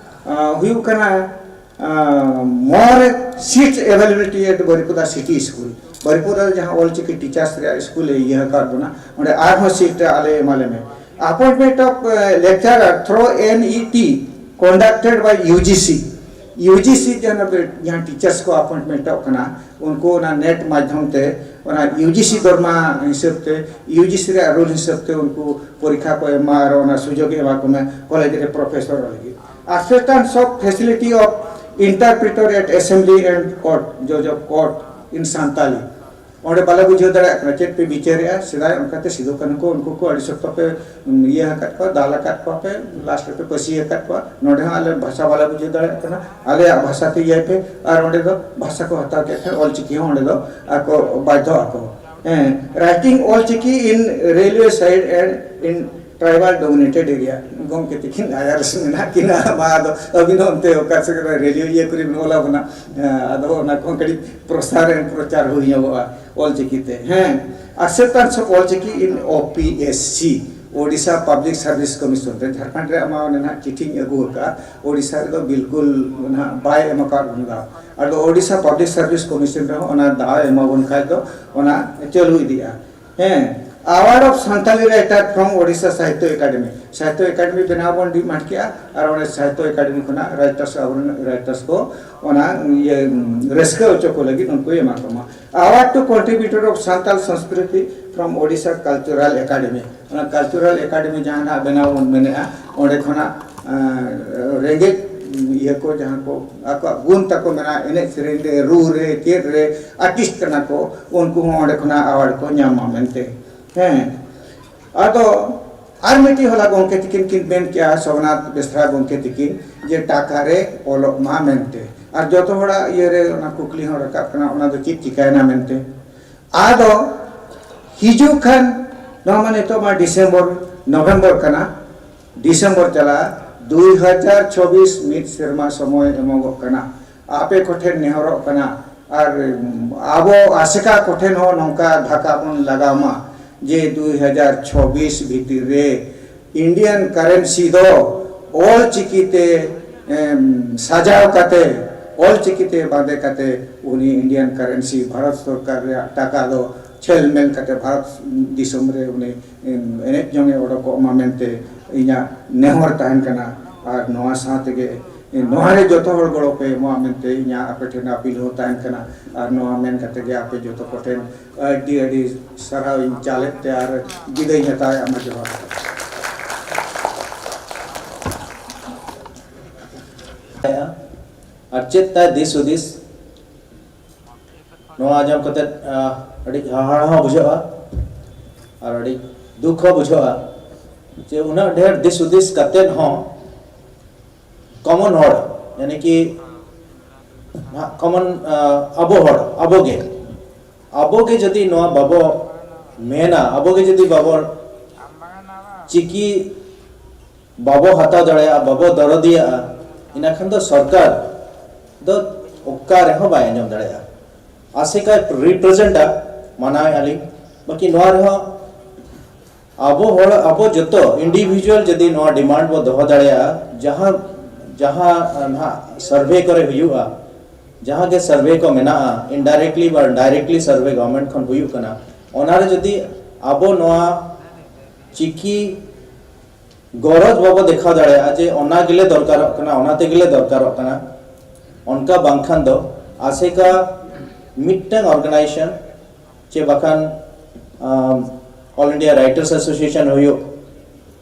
ᱟ, ᱦᱩᱭᱩᱜ ᱠᱟᱱᱟ, ᱟ, more seats availability at Baripura city school. ᱵᱟᱨᱤᱯᱩᱨᱟ ᱨᱮ ᱡᱟᱦᱟᱸ ᱚᱞᱪᱤᱠᱤ ᱴᱤᱪᱟᱨᱥ ᱨᱮᱭᱟᱜ ᱥᱠᱩᱞ ᱮ ᱤᱭᱟᱹ ᱟᱠᱟᱫ ᱵᱚᱱᱟ, ᱚᱸᱰᱮ ᱟᱨᱦᱚᱸ ᱥᱤᱴ ᱟᱞᱮ ᱮᱢᱟ ᱞᱮ ᱢᱮ᱾ Appointment of, uh, lecturer through N E T conducted by U G C. U G C ᱡᱟᱦᱟᱸ ᱯᱮ, ᱡᱟᱦᱟᱸ ᱴᱤᱪᱟᱨᱥ ᱠᱚ ᱟᱯᱚᱭᱮᱱᱴᱢᱮᱱᱴᱚᱜ ᱠᱟᱱᱟ, ᱩᱱᱠᱩ ᱚᱱᱟ ᱱᱮᱴ ᱢᱟᱫᱽᱫᱷᱚᱢ ᱛᱮ, ᱚᱱᱟ U G C ᱫᱚᱨᱢᱟ ᱦᱤᱥᱟᱹᱵ ᱛᱮ, U G C ᱨᱮᱭᱟᱜ ᱨᱩᱞ ᱦᱤᱥᱟᱹᱵ ᱛᱮ ᱩᱱᱠᱩ ᱯᱚᱨᱤᱠᱷᱟ ᱠᱚ ᱮᱢᱟ ᱟᱨ ᱚᱱᱟ ᱥᱩᱡᱳᱜᱽ ᱮᱢᱟ ᱠᱚ ᱢᱮ ᱠᱚᱞᱮᱡᱽ ᱨᱮ ᱯᱨᱚᱯᱷᱮᱥᱚᱨ ᱞᱟᱹᱜᱤᱫ᱾ Acceptance of facility of interpreter at assembly and court, judge of court in Santali. ᱚᱸᱰᱮ ᱵᱟᱞᱮ ᱵᱩᱡᱷᱟᱹᱣ ᱫᱟᱲᱮᱭᱟᱜ ᱠᱟᱱᱟ ᱪᱮᱫ ᱯᱮ ᱵᱤᱪᱟᱹᱨᱮᱜᱼᱟ᱾ ᱥᱮᱫᱟᱭ ᱚᱱᱠᱟᱛᱮ ᱥᱤᱫᱩ ᱠᱟᱹᱱᱦᱩ ᱠᱚ ᱩᱱᱠᱩ ᱠᱚ ᱟᱹᱰᱤ ᱥᱚᱠᱛᱚ ᱯᱮ, ᱩᱢ, ᱤᱭᱟᱹ ᱟᱠᱟᱫ ᱠᱚᱣᱟ, ᱫᱟᱞ ᱟᱠᱟᱫ ᱠᱚᱣᱟ ᱯᱮ, ᱞᱟᱥᱴ ᱨᱮᱯᱮ ᱯᱟᱹᱥᱤ ᱟᱠᱟᱫ ᱠᱚᱣᱟ᱾ ᱱᱚᱰᱮ ᱦᱚᱸ ᱟᱞᱮ ᱵᱷᱟᱥᱟ ᱵᱟᱞᱮ ᱵᱩᱡᱷᱟᱹᱣ ᱫᱟᱲᱮᱭᱟᱜ ᱠᱟᱱᱟ, ᱟᱞᱮᱭᱟᱜ ᱵᱷᱟᱥᱟ ᱛᱮ ᱤᱭᱟᱹᱭ ᱯᱮ᱾ ᱟᱨ ᱚᱸᱰᱮ ᱫᱚ ᱵᱷᱟᱥᱟ ᱠᱚ ᱦᱟᱛᱟᱣ ᱠᱮᱫ ᱠᱷᱟᱱ ᱚᱞᱪᱤᱠᱤ ᱦᱚᱸ ᱚᱸᱰᱮ ᱫᱚ ᱟᱠᱚ ᱵᱟᱫᱽᱫᱷᱚ ᱟᱠᱚ᱾ ᱦᱮᱸ, writing Ol Chiki in railway side and in tribal dominated area᱾ ᱜᱚᱢᱠᱮ ᱛᱤᱠᱤᱱ ᱟᱭᱟᱨ ᱢᱮᱱᱟᱜ ᱠᱤᱱᱟ, ᱢᱟ ᱟᱫᱚ ᱟᱹᱵᱤᱱ ᱦᱚᱸ ᱚᱱᱛᱮ ᱚᱠᱟ ᱥᱮᱫ ᱨᱮ ᱨᱮᱰᱤᱭᱳ ᱤᱭᱟᱹ ᱠᱚᱨᱮ ᱵᱤᱱ ᱚᱞᱟ ᱵᱚᱱᱟ, ᱟᱫᱚ ᱚᱱᱟ ᱠᱚᱦᱚᱸ ᱠᱟᱹᱴᱤᱡ ᱯᱨᱚᱥᱟᱨ and ᱯᱨᱚᱪᱟᱨ ᱦᱩᱭ ᱧᱚᱜᱚᱜᱼᱟ ᱚᱞᱪᱤᱠᱤ ᱛᱮ᱾ ᱦᱮᱸ, acceptance of Ol Chiki in O P S C, Odisha Public Service Commission ᱨᱮ᱾ ᱡᱷᱟᱲᱠᱷᱚᱸᱰ ᱨᱮᱭᱟᱜ ᱢᱟ ᱚᱱᱮ ᱱᱟᱦᱟᱜ ᱪᱤᱴᱷᱤᱧ ᱟᱹᱜᱩ ᱟᱠᱟᱫᱼᱟ, ᱳᱰᱤᱥᱟ ᱨᱮᱫᱚ ᱵᱤᱞᱠᱩᱞ ᱱᱟᱦᱟᱜ ᱵᱟᱭ ᱮᱢ ᱟᱠᱟᱫ ᱵᱚᱱᱟ ᱫᱟᱣ᱾ ᱟᱫᱚ Odisha Public Service Commission ᱨᱮᱦᱚᱸ ᱚᱱᱟ ᱫᱟᱣ ᱮ ᱮᱢᱟ ᱵᱚᱱ ᱠᱷᱟᱡ ᱫᱚ ᱚᱱᱟ ᱪᱟᱹᱞᱩ ᱤᱫᱤᱜᱼᱟ᱾ ᱦᱮᱸ, Award of Santali Writer from Odisha Sahitya Academy, Sahitya academy ᱵᱮᱱᱟᱣ ᱵᱚᱱ ᱰᱤᱢᱟᱱᱰ ᱠᱮᱜᱼᱟ, ᱟᱨ ᱚᱸᱰᱮ ᱥᱟᱦᱤᱛᱛᱚ ᱮᱠᱟᱰᱮᱢᱤ ᱠᱷᱚᱱᱟᱜ ᱨᱟᱭᱴᱟᱨᱥ, ᱟᱵᱚᱨᱮᱱ ᱨᱟᱭᱴᱟᱨᱥ ᱠᱚ ᱚᱱᱟ ᱤᱭᱟᱹ ᱨᱟᱹᱥᱠᱟᱹ ᱦᱚᱪᱚ ᱠᱚ ᱞᱟᱹᱜᱤᱫ ᱩᱱᱠᱩᱭ ᱮᱢᱟ ᱠᱚᱢᱟ᱾ Award to Contributor of Santal Sanskriti from Odisha Cultural Academy, ᱚᱱᱟ ᱠᱟᱞᱪᱟᱨᱟᱞ ᱮᱠᱟᱰᱮᱢᱤ ᱡᱟᱦᱟᱸ ᱱᱟᱜ ᱵᱮᱱᱟᱣ ᱵᱚᱱ ᱢᱮᱱᱮᱫᱼᱟ, ᱚᱸᱰᱮ ᱠᱷᱚᱱᱟᱜ, ᱟᱸ, ᱨᱮᱸᱜᱮᱡ ᱤᱭᱟᱹ ᱠᱚ, ᱡᱟᱦᱟᱸ ᱠᱚ ᱟᱠᱚᱣᱟᱜ ᱜᱩᱱ ᱛᱟᱠᱚ ᱢᱮᱱᱟᱜᱼᱟ, ᱮᱱᱮᱡ ᱥᱮᱨᱮᱧ ᱨᱮ, ᱨᱩ ᱨᱮ, ᱪᱮᱫ ᱨᱮ, ᱟᱨᱴᱤᱥᱴ ᱠᱟᱱᱟ ᱠᱚ, ᱩᱱᱠᱩ ᱦᱚᱸ ᱚᱸᱰᱮ ᱠᱷᱚᱱᱟᱜ ᱟᱣᱟᱨᱰ ᱠᱚ ᱧᱟᱢᱟ ᱢᱮᱱᱛᱮ᱾ ᱦᱮᱸ, ᱟᱫᱚ ᱟᱨ ᱢᱤᱫᱴᱤᱡ ᱦᱚᱞᱟ ᱜᱚᱢᱠᱮ ᱛᱤᱠᱤᱱ ᱠᱤᱱ ᱢᱮᱱ ᱠᱮᱜᱼᱟ, ᱥᱳᱢᱱᱟᱛᱷ ᱵᱮᱥᱨᱟ ᱜᱚᱢᱠᱮ ᱛᱤᱠᱤᱱ, ᱡᱮ ᱴᱟᱠᱟ ᱨᱮ ᱚᱞᱚᱜ ᱢᱟ ᱢᱮᱱᱛᱮ᱾ ᱟᱨ ᱡᱚᱛᱚ ᱦᱚᱲᱟᱜ ᱤᱭᱟᱹᱨᱮ ᱚᱱᱟ ᱠᱩᱠᱞᱤ ᱦᱚᱸ ᱨᱟᱠᱟᱵ ᱠᱟᱱᱟ, ᱚᱱᱟ ᱫᱚ ᱪᱮᱫ ᱪᱤᱠᱟᱭᱮᱱᱟ ᱢᱮᱱᱛᱮ᱾ ᱟᱫᱚ ᱦᱤᱡᱩᱜ ᱠᱷᱟᱱ, ᱱᱚᱣᱟ ᱢᱟ ᱱᱤᱛᱚᱜ ᱢᱟ ᱰᱤᱥᱮᱢᱵᱚᱨ, ᱱᱚᱵᱷᱮᱢᱵᱚᱨ ᱠᱟᱱᱟ, ᱰᱤᱥᱮᱢᱵᱚᱨ ᱪᱟᱞᱟᱜᱼᱟ, ᱫᱩᱭ ᱦᱟᱡᱟᱨ ᱪᱷᱚᱵᱤᱥ ᱢᱤᱫ ᱥᱮᱨᱢᱟ ᱥᱚᱢᱚᱭ ᱮᱢᱚᱜᱚᱜ ᱠᱟᱱᱟ᱾ ᱟᱯᱮ ᱠᱚᱴᱷᱮᱱ ᱱᱮᱦᱚᱨᱚᱜ ᱠᱟᱱᱟ, ᱟᱨ ᱟᱵᱚ ᱟᱥᱮᱠᱟ ᱠᱚᱴᱷᱮᱱ ᱦᱚᱸ ᱱᱚᱝᱠᱟ ᱫᱷᱟᱠᱟ ᱵᱚᱱ ᱞᱟᱜᱟᱣ ᱢᱟ ᱡᱮ ᱫᱩᱭ ᱦᱟᱡᱟᱨ ᱪᱷᱚᱵᱤᱥ ᱵᱷᱤᱛᱤᱨ ᱨᱮ ᱤᱱᱰᱤᱭᱟᱱ ᱠᱟᱨᱮᱱᱥᱤ ᱫᱚ ᱚᱞ ᱪᱤᱠᱤ ᱛᱮ, ᱮᱢ, ᱥᱟᱡᱟᱣ ᱠᱟᱛᱮ, ᱚᱞ ᱪᱤᱠᱤ ᱛᱮ ᱵᱟᱸᱫᱮ ᱠᱟᱛᱮ ᱩᱱᱤ ᱤᱱᱰᱤᱭᱟᱱ ᱠᱟᱨᱮᱱᱥᱤ, ᱵᱷᱟᱨᱚᱛ ᱥᱚᱨᱠᱟᱨ ᱨᱮᱭᱟᱜ ᱴᱟᱠᱟ ᱫᱚ ᱪᱷᱟᱹᱞ ᱢᱮᱞ ᱠᱟᱛᱮ ᱵᱷᱟᱨᱚᱛ ᱫᱤᱥᱚᱢ ᱨᱮ ᱩᱱᱤ, ᱮᱢ, ᱮᱱᱮᱡ ᱡᱚᱝ ᱮ ᱚᱰᱚᱠᱚᱜ ᱢᱟ ᱢᱮᱱᱛᱮ ᱤᱧᱟᱹᱜ ᱱᱮᱦᱚᱨ ᱛᱟᱦᱮᱱ ᱠᱟᱱᱟ᱾ ᱟᱨ ᱱᱚᱣᱟ ᱥᱟᱶ ᱛᱮᱜᱮ ᱱᱚᱣᱟ ᱨᱮ ᱡᱚᱛᱚ ᱦᱚᱲ ᱜᱚᱲᱚ ᱯᱮ ᱮᱢᱚᱜᱼᱟ ᱢᱮᱱᱛᱮ ᱤᱧᱟᱹᱜ ᱟᱯᱮ ᱴᱷᱮᱱ ᱟᱯᱤᱞ ᱦᱚᱸ ᱛᱟᱦᱮᱱ ᱠᱟᱱᱟ᱾ ᱟᱨ ᱱᱚᱣᱟ ᱢᱮᱱ ᱠᱟᱛᱮ ᱜᱮ ᱟᱯᱮ ᱡᱚᱛᱚ ᱠᱚᱴᱷᱮᱱ ᱟᱹᱰᱤ ᱟᱹᱰᱤ ᱥᱟᱨᱦᱟᱣ ᱤᱧ ᱪᱟᱞᱮᱫ ᱛᱮ ᱟᱨ ᱵᱤᱫᱟᱹᱭ ᱤᱧ ᱦᱟᱛᱟᱣᱮᱫᱼᱟ᱾ ᱢᱟ ᱡᱚᱦᱟᱨ᱾ ᱟᱨ ᱪᱮᱫ ᱛᱟᱭ ᱫᱤᱥ ᱦᱩᱫᱤᱥ? ᱱᱚᱣᱟ ᱟᱸᱡᱚᱢ ᱠᱟᱛᱮ, ᱟᱸ, ᱟᱹᱰᱤ ᱦᱟᱦᱟᱲᱟ ᱦᱚᱸ ᱵᱩᱡᱷᱟᱹᱜᱼᱟ ᱟᱨ ᱟᱹᱰᱤ ᱫᱩᱠ ᱦᱚᱸ ᱵᱩᱡᱷᱟᱹᱜᱼᱟ ᱡᱮ ᱩᱱᱟᱹᱜ ᱰᱷᱮᱨ ᱫᱤᱥ ᱦᱩᱫᱤᱥ ᱠᱟᱛᱮ ᱦᱚᱸ ᱠᱚᱢᱚᱱ ᱦᱚᱲ, ᱭᱟᱱᱤ ᱠᱤ ᱱᱟᱦᱟᱜ ᱠᱚᱢᱚᱱ, ᱟᱸ, ᱟᱵᱚ ᱦᱚᱲ, ᱟᱵᱚ ᱜᱮ, ᱟᱵᱚ ᱜᱮ ᱡᱩᱫᱤ ᱱᱚᱣᱟ ᱵᱟᱵᱚ ᱢᱮᱱᱟ, ᱟᱵᱚ ᱜᱮ ᱡᱩᱫᱤ ᱵᱟᱵᱚ ᱪᱤᱠᱤ ᱵᱟᱵᱚ ᱦᱟᱛᱟᱣ ᱫᱟᱲᱮᱭᱟᱜᱼᱟ, ᱵᱟᱵᱚ ᱫᱚᱨᱚᱫᱤᱭᱟᱜᱼᱟ, ᱤᱱᱟᱹᱠᱷᱟᱱ ᱫᱚ ᱥᱚᱨᱠᱟᱨ ᱫᱚ ᱚᱠᱟ ᱨᱮᱦᱚᱸ ᱵᱟᱭ ᱟᱸᱡᱚᱢ ᱫᱟᱲᱮᱭᱟᱜᱼᱟ᱾ ᱟᱥᱮᱠᱟᱭ ᱨᱤᱯᱨᱮᱡᱮᱱᱴᱟ, ᱢᱟᱱᱟᱣᱮᱫᱼᱟ ᱞᱤᱧ, ᱵᱟᱹᱠᱤ ᱱᱚᱣᱟ ᱨᱮᱦᱚᱸ ᱟᱵᱚ ᱦᱚᱲ, ᱟᱵᱚ ᱡᱚᱛᱚ ᱤᱱᱰᱤᱵᱷᱤᱡᱩᱣᱟᱞ ᱡᱩᱫᱤ ᱱᱚᱣᱟ ᱰᱤᱢᱟᱱᱰ ᱵᱚ ᱫᱚᱦᱚ ᱫᱟᱲᱮᱭᱟᱜᱼᱟ, ᱡᱟᱦᱟᱸ, ᱡᱟᱦᱟᱸ ᱱᱟᱦᱟᱜ ᱥᱟᱨᱵᱷᱮ ᱠᱚᱨᱮ ᱦᱩᱭᱩᱜᱼᱟ, ᱡᱟᱦᱟᱸ ᱜᱮ ᱥᱟᱨᱵᱷᱮ ᱠᱚ ᱢᱮᱱᱟᱜᱼᱟ, ᱤᱱᱰᱟᱭᱨᱮᱠᱴᱞᱤ ᱵᱟ ᱰᱟᱭᱨᱮᱠᱴᱞᱤ ᱥᱟᱨᱵᱷᱮ ᱜᱚᱵᱷᱚᱨᱱᱢᱮᱱᱴ ᱠᱷᱚᱱ ᱦᱩᱭᱩᱜ ᱠᱟᱱᱟ, ᱚᱱᱟᱨᱮ ᱡᱩᱫᱤ ᱟᱵᱚ ᱱᱚᱣᱟ ᱪᱤᱠᱤ ᱜᱚᱨᱚᱡᱽ ᱵᱟᱵᱚ ᱫᱮᱠᱷᱟᱣ ᱫᱟᱲᱮᱭᱟᱜᱼᱟ ᱡᱮ ᱚᱱᱟ ᱜᱮᱞᱮ ᱫᱚᱨᱠᱟᱨᱚᱜ ᱠᱟᱱᱟ, ᱚᱱᱟ ᱛᱮᱜᱮᱞᱮ ᱫᱚᱨᱠᱟᱨᱚᱜ ᱠᱟᱱᱟ, ᱚᱱᱠᱟ ᱵᱟᱝᱠᱷᱟᱱ ᱫᱚ ᱟᱥᱮᱠᱟ ᱢᱤᱫᱴᱟᱝ ᱚᱨᱜᱟᱱᱟᱭᱡᱮᱥᱚᱱ ᱪᱮ ᱵᱟᱠᱷᱟᱱ, ᱟᱢ, All India Writers Association ᱦᱩᱭᱩᱜ,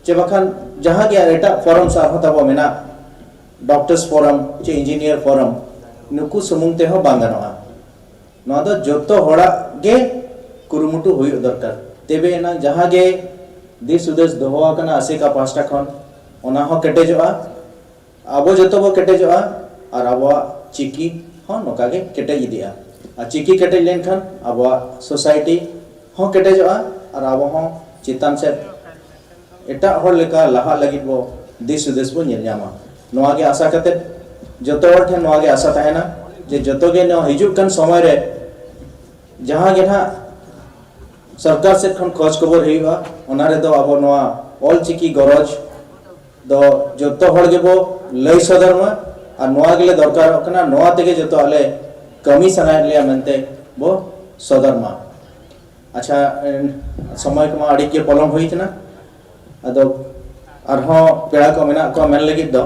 ᱪᱮ ᱵᱟᱠᱷᱟᱱ ᱡᱟᱦᱟᱸ ᱜᱮ ᱟᱨ ᱮᱴᱟᱜ ᱯᱷᱚᱨᱢᱥ ᱟᱨᱦᱚᱸ ᱛᱟᱵᱚ ᱢᱮᱱᱟᱜ, ᱰᱚᱠᱴᱚᱨᱥ ᱯᱷᱚᱨᱢ ᱪᱮ ᱤᱧᱡᱤᱱᱤᱭᱟᱨ ᱯᱷᱚᱨᱢ, ᱱᱩᱠᱩ ᱥᱩᱢᱩᱝ ᱛᱮᱦᱚᱸ ᱵᱟᱝ ᱜᱟᱱᱚᱜᱼᱟ᱾ ᱱᱚᱣᱟ ᱫᱚ ᱡᱚᱛᱚ ᱦᱚᱲᱟᱜ ᱜᱮ ᱠᱩᱨᱩᱢᱩᱴᱩ ᱦᱩᱭᱩᱜ ᱫᱚᱨᱠᱟᱨ, ᱛᱚᱵᱮ ᱮᱱᱟᱝ ᱡᱟᱦᱟᱸ ᱜᱮ ᱫᱤᱥ ᱦᱩᱫᱤᱥ ᱫᱚᱦᱚ ᱟᱠᱟᱱᱟ ᱟᱥᱮᱠᱟ ᱯᱟᱦᱴᱟ ᱠᱷᱚᱱ, ᱚᱱᱟ ᱦᱚᱸ ᱠᱮᱴᱮᱡᱚᱜᱼᱟ, ᱟᱵᱚ ᱡᱚᱛᱚ ᱵᱚ ᱠᱮᱴᱮᱡᱚᱜᱼᱟ ᱟᱨ ᱟᱵᱚᱣᱟᱜ ᱪᱤᱠᱤ ᱦᱚᱸ ᱱᱚᱝᱠᱟ ᱜᱮ ᱠᱮᱴᱮᱡ ᱤᱫᱤᱜᱼᱟ᱾ ᱟᱨ ᱪᱤᱠᱤ ᱠᱮᱴᱮᱡ ᱞᱮᱱᱠᱷᱟᱱ ᱟᱵᱚᱣᱟᱜ ᱥᱳᱥᱟᱭᱴᱤ ᱦᱚᱸ ᱠᱮᱴᱮᱡᱚᱜᱼᱟ ᱟᱨ ᱟᱵᱚ ᱦᱚᱸ ᱪᱮᱛᱟᱱ ᱥᱮᱫ ᱮᱴᱟᱜ ᱦᱚᱲ ᱞᱮᱠᱟ ᱞᱟᱦᱟᱜ ᱞᱟᱹᱜᱤᱫ ᱵᱚ ᱫᱤᱥ ᱦᱩᱫᱤᱥ ᱵᱚ ᱧᱮᱞ ᱧᱟᱢᱟ᱾ ᱱᱚᱣᱟ ᱜᱮ ᱟᱥᱟ ᱠᱟᱛᱮ ᱡᱚᱛᱚ ᱦᱚᱲ ᱴᱷᱮᱱ ᱱᱚᱣᱟ ᱜᱮ ᱟᱥᱟ ᱛᱟᱦᱮᱱᱟ ᱡᱮ ᱡᱚᱛᱚ ᱜᱮ ᱱᱚᱣᱟ ᱦᱤᱡᱩᱜ ᱠᱟᱱ ᱥᱚᱢᱚᱭ ᱨᱮ ᱡᱟᱦᱟᱸ ᱜᱮ ᱱᱟᱦᱟᱜ ᱥᱚᱨᱠᱟᱨ ᱥᱮᱫ ᱠᱷᱚᱱ ᱠᱷᱚᱡᱽ ᱠᱷᱚᱵᱚᱨ ᱦᱩᱭᱩᱜᱼᱟ, ᱚᱱᱟ ᱨᱮᱫᱚ ᱟᱵᱚ ᱱᱚᱣᱟ ᱚᱞ ᱪᱤᱠᱤ ᱜᱚᱨᱚᱡᱽ ᱫᱚ ᱡᱚᱛᱚ ᱦᱚᱲ ᱜᱮᱵᱚ ᱞᱟᱹᱭ ᱥᱚᱫᱚᱨ ᱢᱟ᱾ ᱟᱨ ᱱᱚᱣᱟ ᱜᱮᱞᱮ ᱫᱚᱨᱠᱟᱨᱚᱜ ᱠᱟᱱᱟ, ᱱᱚᱣᱟ ᱛᱮᱜᱮ ᱡᱚᱛᱚ ᱟᱞᱮ ᱠᱟᱹᱢᱤ ᱥᱟᱱᱟᱭᱮᱫ ᱞᱮᱭᱟ ᱢᱮᱱᱛᱮ ᱵᱚ ᱥᱚᱫᱚᱨ ᱢᱟ᱾ ᱟᱪᱪᱷᱟ, ᱮᱱ, ᱥᱚᱢᱚᱭ ᱠᱚᱢᱟ ᱟᱹᱰᱤ ᱜᱮ ᱯᱚᱞᱚᱢ ᱦᱩᱭ ᱠᱟᱱᱟ᱾ ᱟᱫᱚ ᱟᱨᱦᱚᱸ ᱯᱮᱲᱟ ᱠᱚ ᱢᱮᱱᱟᱜ ᱠᱚᱣᱟ ᱢᱮᱱ ᱞᱟᱹᱜᱤᱫ ᱫᱚ,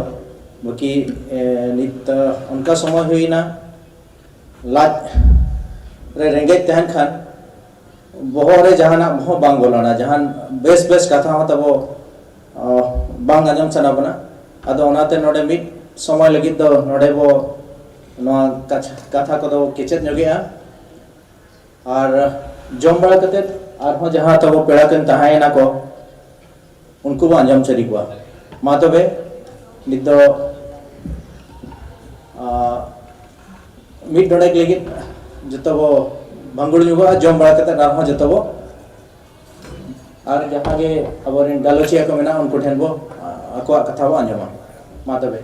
ᱵᱟᱹᱠᱤ, ᱮ, ᱱᱤᱛ, ᱮ, ᱚᱱᱠᱟ ᱥᱚᱢᱚᱭ ᱦᱩᱭᱱᱟ, ᱞᱟᱡ ᱨᱮ ᱨᱮᱸᱜᱮᱡ ᱛᱟᱦᱮᱱ ᱠᱷᱟᱱ ᱵᱚᱦᱚᱜ ᱨᱮ ᱡᱟᱦᱟᱱᱟᱜ ᱦᱚᱸ ᱵᱟᱝ ᱵᱚᱞᱚᱱᱟ, ᱡᱟᱦᱟᱱ ᱵᱮᱥ ᱵᱮᱥ ᱠᱟᱛᱷᱟ ᱦᱚᱸ ᱛᱟᱵᱚ, ᱚ, ᱵᱟᱝ ᱟᱸᱡᱚᱢ ᱥᱟᱱᱟ ᱵᱚᱱᱟ᱾ ᱟᱫᱚ ᱚᱱᱟᱛᱮ ᱱᱚᱰᱮ ᱢᱤᱫ ᱥᱚᱢᱚᱭ ᱞᱟᱹᱜᱤᱫ ᱫᱚ ᱱᱚᱰᱮ ᱵᱚ ᱱᱚᱣᱟ ᱠᱟᱪᱷ-, ᱠᱟᱛᱷᱟ ᱠᱚᱫᱚ ᱠᱮᱪᱮᱫ ᱧᱚᱜᱮᱜᱼᱟ᱾ ᱟᱨ ᱡᱚᱢ ᱵᱟᱲᱟ ᱠᱟᱛᱮᱫ ᱟᱨᱦᱚᱸ ᱡᱟᱦᱟᱸ ᱛᱟᱵᱚ ᱯᱮᱲᱟ ᱠᱤᱱ ᱛᱟᱦᱮᱸᱭᱮᱱᱟ ᱠᱚ, ᱩᱱᱠᱩ ᱵᱚ ᱟᱸᱡᱚᱢ ᱥᱟᱹᱨᱤ ᱠᱚᱣᱟ᱾ ᱢᱟ ᱛᱚᱵᱮ ᱱᱤᱛ ᱫᱚ, ᱟ, ᱢᱤᱫ ᱰᱚᱸᱰᱮᱠ ᱞᱟᱹᱜᱤᱫ ᱡᱚᱛᱚ ᱵᱚ ᱵᱷᱟᱸᱜᱩᱲ ᱧᱚᱜᱚᱜᱼᱟ, ᱡᱚᱢ ᱵᱟᱲᱟ ᱠᱟᱛᱮᱫ ᱟᱨᱦᱚᱸ ᱡᱚᱛᱚ ᱵᱚ, ᱟᱨ ᱡᱟᱦᱟᱸ ᱜᱮ ᱟᱵᱚᱨᱮᱱ ᱜᱟᱞᱚᱪᱤᱭᱟᱹ ᱠᱚ ᱢᱮᱱᱟᱜᱼᱟ, ᱩᱱᱠᱩ ᱴᱷᱮᱱ ᱵᱚ, ᱟ, ᱟᱠᱚᱣᱟᱜ ᱠᱟᱛᱷᱟ ᱵᱚ ᱟᱸᱡᱚᱢᱟ᱾ ᱢᱟ ᱛᱚᱵᱮ᱾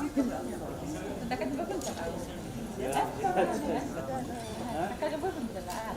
ᱫᱟᱠᱟ ᱡᱚᱢ ᱵᱟᱵᱚᱱ ᱪᱟᱞᱟᱜᱼᱟ? ᱫᱟᱠᱟ ᱡᱚᱢ ᱵᱟᱵᱚᱱ ᱪᱟᱞᱟᱜᱼᱟ?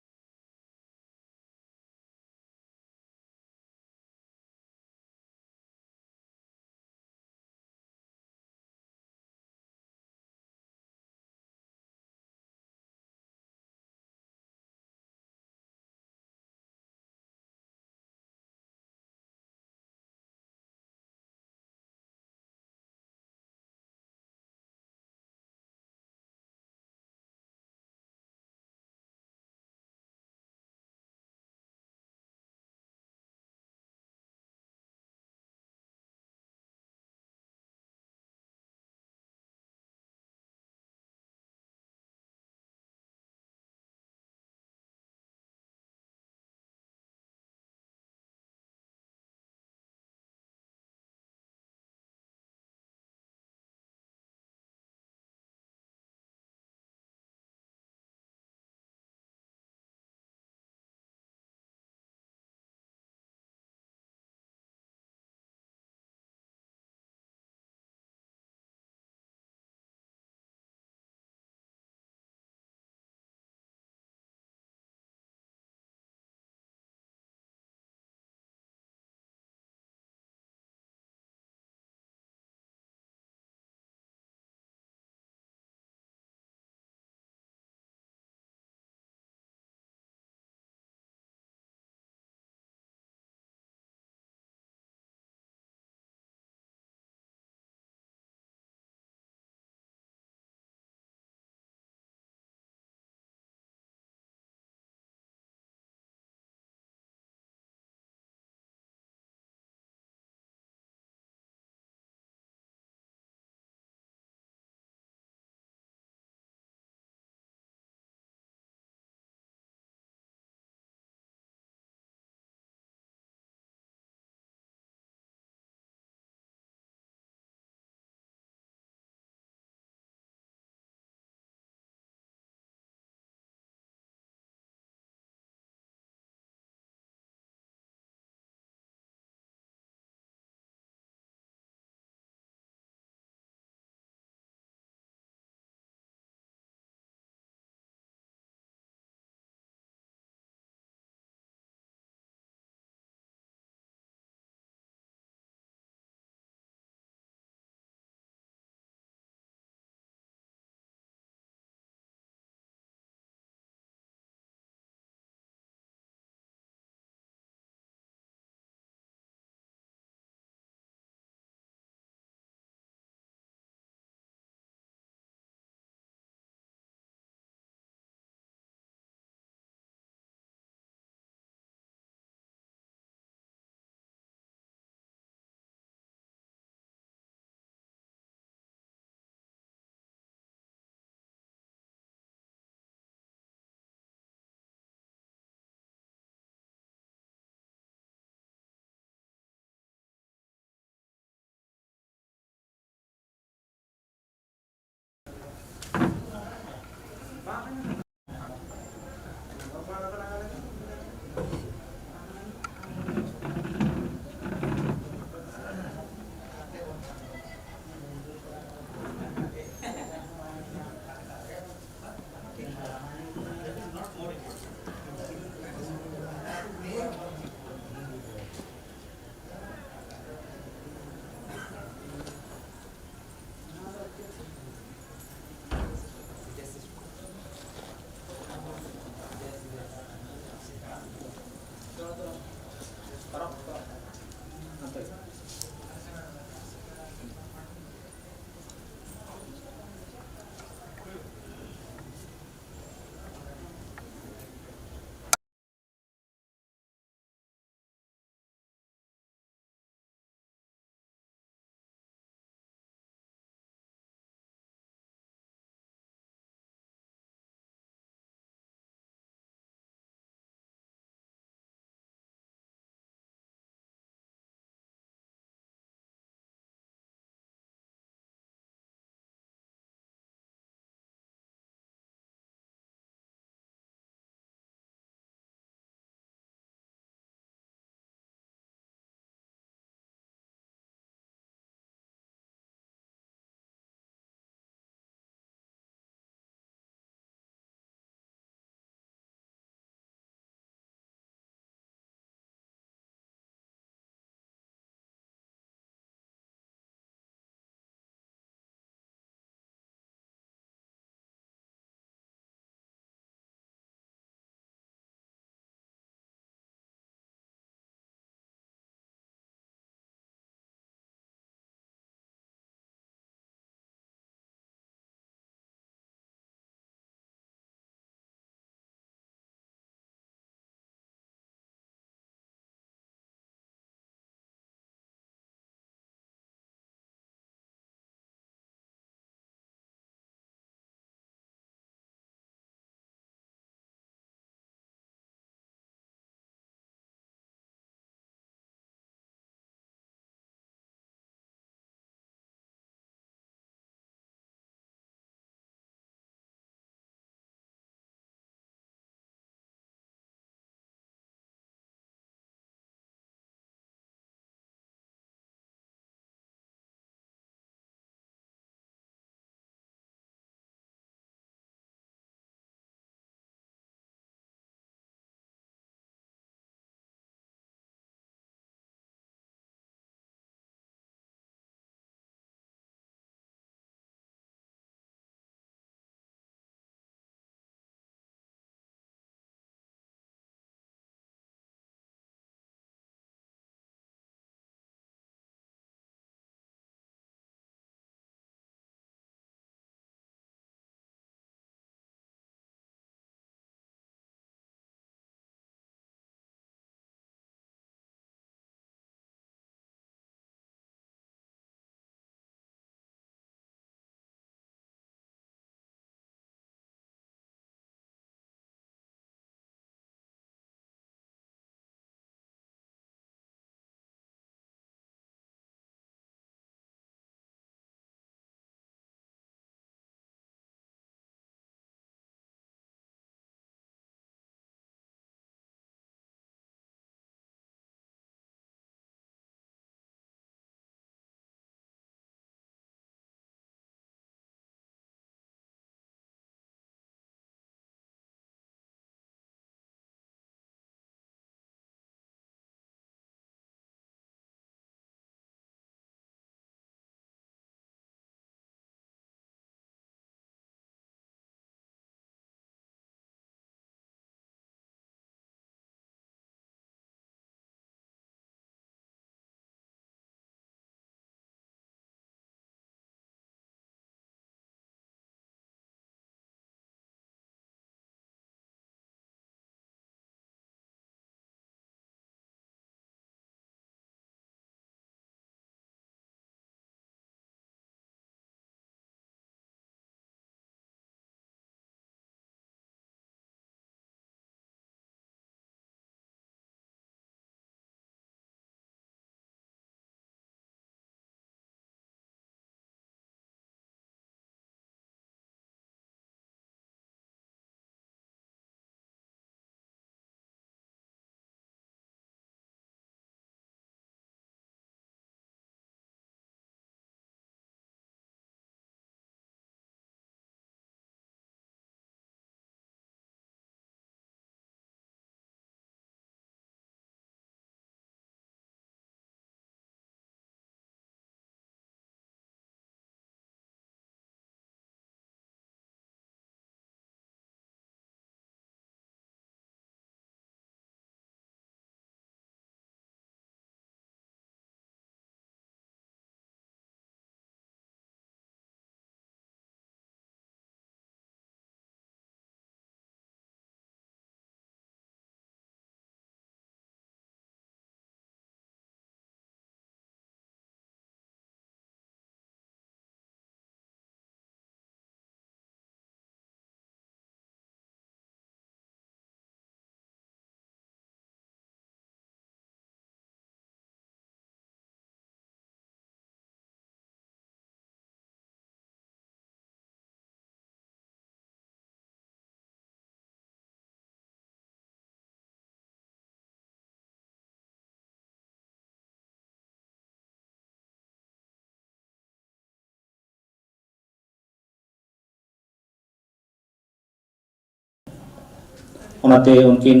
ᱚᱱᱟᱛᱮ ᱩᱱᱠᱤᱱ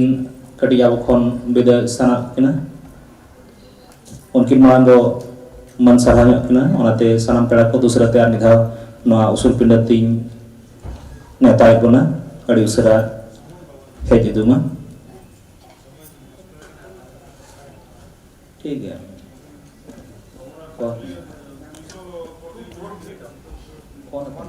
ᱠᱟᱹᱴᱤᱡ ᱟᱵᱚ ᱠᱷᱚᱱ ᱵᱤᱫᱟᱹᱭ ᱥᱟᱱᱟ ᱠᱤᱱᱟ᱾ ᱩᱱᱠᱤᱱ ᱢᱟᱲᱟᱝ ᱫᱚ ᱢᱟᱹᱱ ᱥᱟᱨᱦᱟᱣ ᱧᱚᱜ ᱠᱤᱱᱟ᱾ ᱚᱱᱟᱛᱮ ᱥᱟᱱᱟᱢ ᱯᱮᱲᱟ ᱠᱚ ᱫᱚᱥᱨᱟ ᱛᱮ ᱟᱨ ᱢᱤᱫ ᱫᱷᱟᱣ ᱱᱚᱣᱟ ᱩᱥᱩᱞ ᱯᱤᱸᱰᱟᱹ ᱛᱤᱧ ᱱᱮᱣᱛᱟᱭᱮᱫ ᱵᱚᱱᱟ᱾ ᱟᱹᱰᱤ ᱩᱥᱟᱹᱨᱟ ᱦᱮᱡ ᱤᱫᱤᱜ ᱢᱟ᱾ ᱴᱷᱤᱠ ᱜᱮᱭᱟ᱾ Phone, phone, phone.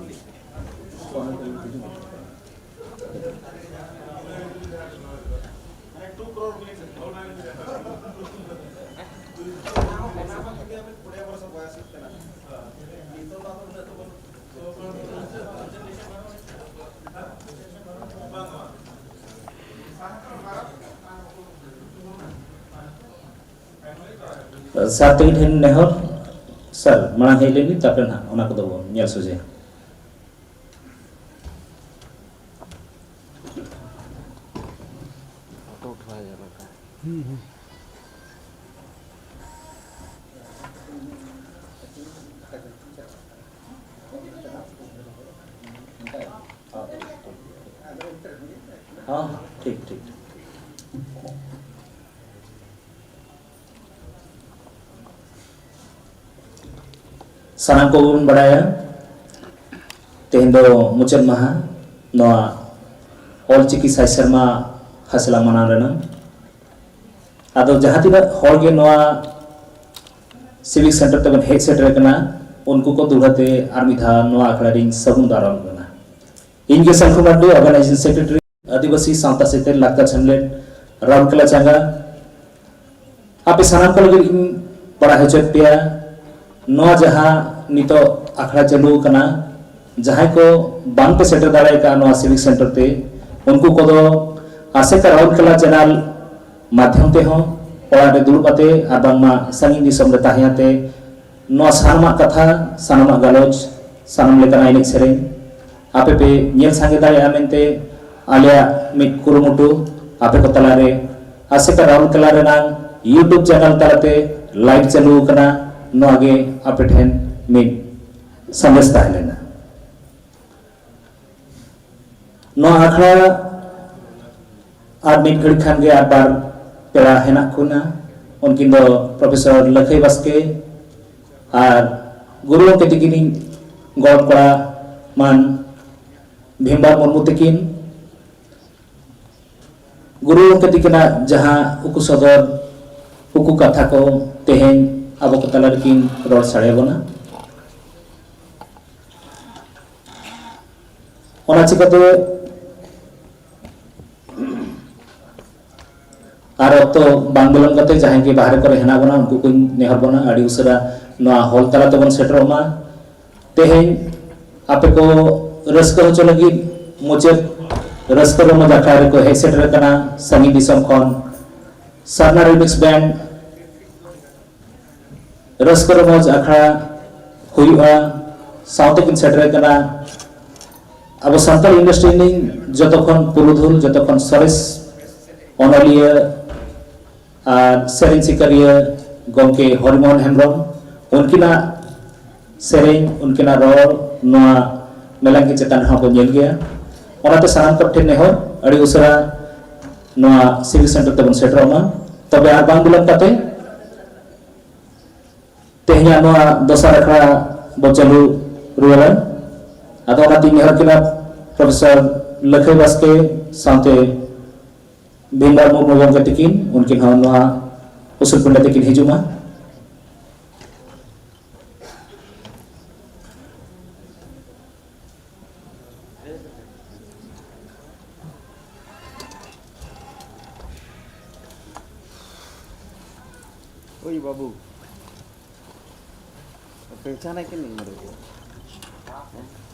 ᱥᱟᱨ ᱛᱟᱹᱠᱤᱱ ᱴᱷᱮᱱ ᱱᱮᱦᱚᱨ, ᱥᱟᱨ, ᱢᱟᱲᱟᱝ ᱦᱮᱡ ᱞᱮᱱ ᱵᱤᱱ, ᱛᱟᱨᱯᱚᱨᱮ ᱱᱟᱦᱟᱜ ᱚᱱᱟ ᱠᱚᱫᱚ ᱵᱚᱱ ᱧᱮᱞ ᱥᱚᱡᱷᱮᱭᱟ᱾ ᱦᱚᱸ, ᱴᱷᱤᱠ, ᱴᱷᱤᱠ, ᱴᱷᱤᱠ᱾ ᱥᱟᱱᱟᱢ ᱠᱚᱵᱚᱱ ᱵᱟᱲᱟᱭᱟ, ᱛᱮᱦᱮᱧ ᱫᱚ ᱢᱩᱪᱟᱹᱫ ᱢᱟᱦᱟ, ᱱᱚᱣᱟ ᱚᱞᱪᱤᱠᱤ ᱥᱟᱭ ᱥᱮᱨᱢᱟ ᱦᱟᱸᱥᱞᱟ ᱢᱟᱱᱟᱣ ᱨᱮᱱᱟᱜ᱾ ᱟᱫᱚ ᱡᱟᱦᱟᱸ ᱛᱤᱱᱟᱹᱜ ᱦᱚᱲ ᱜᱮ ᱱᱚᱣᱟ ᱥᱤᱵᱤᱠ ᱥᱮᱱᱴᱟᱨ ᱛᱮᱵᱚᱱ ᱦᱮᱡ ᱥᱮᱴᱮᱨ ᱟᱠᱟᱱᱟ, ᱩᱱᱠᱩ ᱠᱚ ᱫᱩᱲᱦᱟᱹ ᱛᱮ ᱟᱨ ᱢᱤᱫ ᱫᱷᱟᱣ ᱱᱚᱣᱟ ᱟᱠᱷᱲᱟ ᱨᱤᱧ ᱥᱟᱹᱜᱩᱱ ᱫᱟᱨᱟᱢ ᱠᱟᱱᱟ᱾ ᱤᱧ ᱜᱮ ᱥᱟᱹᱠᱷᱩ ᱢᱟᱨᱰᱤ, ᱚᱨᱜᱟᱱᱟᱭᱡᱤᱝ ᱥᱮᱠᱨᱮᱴᱟᱨᱤ, ᱟᱹᱫᱤᱵᱟᱹᱥᱤ ᱥᱟᱶᱛᱟ ᱥᱮᱪᱮᱫ ᱞᱟᱠᱪᱟᱨ ᱥᱮᱢᱞᱮᱫ, ᱨᱟᱣᱩᱨᱠᱮᱞᱟ ᱪᱟᱸᱜᱟ᱾ ᱟᱯᱮ ᱥᱟᱱᱟᱢ ᱠᱚ ᱞᱟᱹᱜᱤᱫ ᱤᱧ ᱵᱟᱲᱟᱭ ᱦᱚᱪᱚᱭᱮᱫ ᱯᱮᱭᱟ, ᱱᱚᱣᱟ ᱡᱟᱦᱟᱸ ᱱᱤᱛᱚᱜ ᱟᱠᱷᱲᱟ ᱪᱟᱹᱞᱩ ᱟᱠᱟᱱᱟ, ᱡᱟᱦᱟᱸᱭ ᱠᱚ ᱵᱟᱝ ᱯᱮ ᱥᱮᱴᱮᱨ ᱫᱟᱲᱮ ᱟᱠᱟᱫᱼᱟ ᱱᱚᱣᱟ ᱥᱤᱵᱤᱠ ᱥᱮᱱᱴᱟᱨ ᱛᱮ, ᱩᱱᱠᱩ ᱠᱚᱫᱚ ᱟᱥᱮᱠᱟ ᱨᱟᱣᱩᱨᱠᱮᱞᱟ ᱪᱮᱱᱮᱞ ᱢᱟᱫᱽᱫᱷᱚᱢ ᱛᱮᱦᱚᱸ ᱚᱲᱟᱜ ᱨᱮ ᱫᱩᱲᱩᱵ ᱠᱟᱛᱮ ᱟᱨ ᱵᱟᱝᱢᱟ ᱥᱟᱺᱜᱤᱧ ᱫᱤᱥᱚᱢ ᱨᱮ ᱛᱟᱦᱮᱸ ᱠᱟᱛᱮ ᱱᱚᱣᱟ ᱥᱟᱱᱟᱢᱟᱜ ᱠᱟᱛᱷᱟ, ᱥᱟᱱᱟᱢᱟᱜ ᱜᱟᱞᱚᱪ, ᱥᱟᱱᱟᱢ ᱞᱮᱠᱟᱱᱟᱜ ᱮᱱᱮᱡ ᱥᱮᱨᱮᱧ ᱟᱯᱮ ᱯᱮ ᱧᱮᱞ ᱥᱟᱸᱜᱮ ᱫᱟᱲᱮᱭᱟᱜᱼᱟ ᱢᱮᱱᱛᱮ ᱟᱞᱮᱭᱟᱜ ᱢᱤᱫ ᱠᱩᱨᱩᱢᱩᱴᱩ᱾ ᱟᱯᱮ ᱠᱚ ᱛᱟᱞᱟᱨᱮ ᱟᱥᱮᱠᱟ ᱨᱟᱣᱩᱨᱠᱮᱞᱟ ᱨᱮᱱᱟᱜ YouTube ᱪᱮᱱᱮᱞ ᱛᱟᱞᱟᱛᱮ ᱞᱟᱭᱤᱵᱷ ᱪᱟᱹᱞᱩ ᱟᱠᱟᱱᱟ᱾ ᱱᱚᱣᱟ ᱜᱮ ᱟᱯᱮ ᱴᱷᱮᱱ ᱢᱤᱫ ᱥᱟᱸᱫᱮᱥ ᱛᱟᱦᱮᱸ ᱞᱮᱱᱟ᱾ ᱱᱚᱣᱟ ᱟᱠᱷᱲᱟ ᱟᱨ ᱢᱤᱫ ᱜᱷᱟᱹᱲᱤᱡ ᱠᱷᱟᱱ ᱜᱮ ᱟᱨ ᱵᱟᱨ ᱯᱮᱲᱟ ᱦᱮᱱᱟᱜ ᱠᱤᱱᱟ᱾ ᱩᱱᱠᱤᱱ ᱫᱚ ᱯᱨᱚᱯᱷᱮᱥᱚᱨ ᱞᱟᱹᱠᱷᱟᱹᱭ ᱵᱟᱥᱠᱮ ᱟᱨ ᱜᱩᱨᱩ ᱜᱚᱢᱠᱮ ᱛᱤᱠᱤᱱᱤᱡ ᱜᱚᱲᱚᱢ ᱠᱚᱲᱟ ᱢᱟᱱ ᱵᱷᱤᱢᱵᱟᱨ ᱢᱩᱨᱢᱩ ᱛᱤᱠᱤᱱ᱾ ᱜᱩᱨᱩ ᱜᱚᱢᱠᱮ ᱛᱤᱠᱤᱱᱟᱜ ᱡᱟᱦᱟᱸ ᱩᱠᱩ ᱥᱚᱫᱚᱨ, ᱩᱠᱩ ᱠᱟᱛᱷᱟ ᱠᱚ ᱛᱮᱦᱮᱧ ᱟᱵᱚ ᱠᱚ ᱛᱟᱞᱟ ᱨᱮᱠᱤᱱ ᱨᱚᱲ ᱥᱟᱰᱮ ᱟᱵᱚᱱᱟ᱾ ᱚᱱᱟ ᱪᱤᱠᱟᱹᱛᱮ ᱟᱨ ᱚᱠᱛᱚ ᱵᱟᱝ ᱵᱤᱞᱚᱢ ᱠᱟᱛᱮ ᱡᱟᱦᱟᱸᱭ ᱜᱮ ᱵᱟᱦᱨᱮ ᱠᱚᱨᱮ ᱦᱮᱱᱟᱜ ᱵᱚᱱᱟ, ᱩᱱᱠᱩ ᱠᱚᱧ ᱱᱮᱦᱚᱨ ᱵᱚᱱᱟ ᱟᱹᱰᱤ ᱩᱥᱟᱹᱨᱟ ᱱᱚᱣᱟ ᱦᱚᱞ ᱛᱟᱞᱟ ᱛᱮᱵᱚᱱ ᱥᱮᱴᱮᱨᱚᱜ ᱢᱟ᱾ ᱛᱮᱦᱮᱧ ᱟᱯᱮ ᱠᱚ ᱨᱟᱹᱥᱠᱟᱹ ᱦᱚᱪᱚ ᱞᱟᱹᱜᱤᱫ ᱢᱩᱪᱟᱹᱫ ᱨᱟᱹᱥᱠᱟᱹ ᱨᱚᱢᱚᱡᱽ ᱟᱠᱷᱲᱟ ᱨᱮᱠᱚ ᱦᱮᱡ ᱥᱮᱴᱮᱨ ᱟᱠᱟᱱᱟ ᱥᱟᱺᱜᱤᱧ ᱫᱤᱥᱚᱢ ᱠᱷᱚᱱ ᱥᱟᱨᱱᱟ ᱨᱤᱢᱤᱠᱥ ᱵᱮᱱᱰ᱾ ᱨᱟᱹᱥᱠᱟᱹ ᱨᱚᱢᱚᱡᱽ ᱟᱠᱷᱲᱟ ᱦᱩᱭᱩᱜᱼᱟ, ᱥᱟᱶᱛᱮ ᱠᱤᱱ ᱥᱮᱴᱮᱨ ᱟᱠᱟᱱᱟ ᱟᱵᱚ ᱥᱟᱱᱛᱟᱲ ᱤᱱᱰᱟᱥᱴᱨᱤ ᱨᱤᱱ ᱡᱚᱛᱚ ᱠᱷᱚᱱ ᱯᱩᱨᱩᱫᱷᱩᱞ, ᱡᱚᱛᱚ ᱠᱷᱚᱱ ᱥᱚᱨᱮᱥ ᱚᱱᱚᱞᱤᱭᱟᱹ ᱟᱨ ᱥᱮᱨᱮᱧ ᱥᱤᱠᱟᱹᱨᱤᱭᱟᱹ ᱜᱚᱢᱠᱮ ᱦᱚᱨᱤᱢᱳᱦᱚᱱ ᱦᱮᱢᱵᱨᱚᱢ᱾ ᱩᱱᱠᱤᱱᱟᱜ ᱥᱮᱨᱮᱧ, ᱩᱱᱠᱤᱱᱟᱜ ᱨᱚᱲ ᱱᱚᱣᱟ ᱢᱮᱞᱟᱝᱠᱤ ᱪᱮᱛᱟᱱ ᱨᱮᱦᱚᱸ ᱵᱚᱱ ᱧᱮᱞ ᱜᱮᱭᱟ᱾ ᱚᱱᱟᱛᱮ ᱥᱟᱱᱟᱢ ᱠᱚ ᱴᱷᱮᱱ ᱱᱮᱦᱚᱨ, ᱟᱹᱰᱤ ᱩᱥᱟᱹᱨᱟ ᱱᱚᱣᱟ ᱥᱤᱵᱤᱞ ᱥᱮᱱᱴᱟᱨ ᱛᱮᱵᱚᱱ ᱥᱮᱴᱮᱨᱚᱜ ᱢᱟ᱾ ᱛᱚᱵᱮ ᱟᱨ ᱵᱟᱝ ᱵᱤᱞᱚᱢ ᱠᱟᱛᱮ ᱛᱮᱦᱮᱧᱟᱜ ᱱᱚᱣᱟ ᱫᱚᱥᱟᱨ ᱟᱠᱷᱲᱟ ᱵᱚ ᱪᱟᱹᱞᱩ ᱨᱩᱣᱟᱹᱲᱟ᱾ ᱟᱫᱚ ᱚᱱᱟᱛᱤᱧ ᱱᱮᱦᱚᱨ ᱠᱤᱱᱟ ᱯᱨᱚᱯᱷᱮᱥᱚᱨ ᱞᱟᱹᱠᱷᱟᱹᱭ ᱵᱟᱥᱠᱮ ᱥᱟᱶᱛᱮ ᱵᱷᱤᱢᱵᱟᱨ ᱢᱩᱨᱢᱩ ᱜᱚᱢᱠᱮ ᱛᱤᱠᱤᱱ, ᱩᱱᱠᱤᱱ ᱦᱚᱸ ᱱᱚᱣᱟ ᱩᱥᱩᱞ ᱯᱤᱸᱰᱟᱹ ᱛᱮᱠᱤᱱ ᱦᱤᱡᱩᱜ ᱢᱟ᱾ ᱳᱭ ᱵᱟᱹᱵᱩ, ᱯᱮᱦᱪᱟᱱ ᱟᱭ ᱠᱟᱹᱱᱟᱹᱧ ᱱᱚᱰᱮ᱾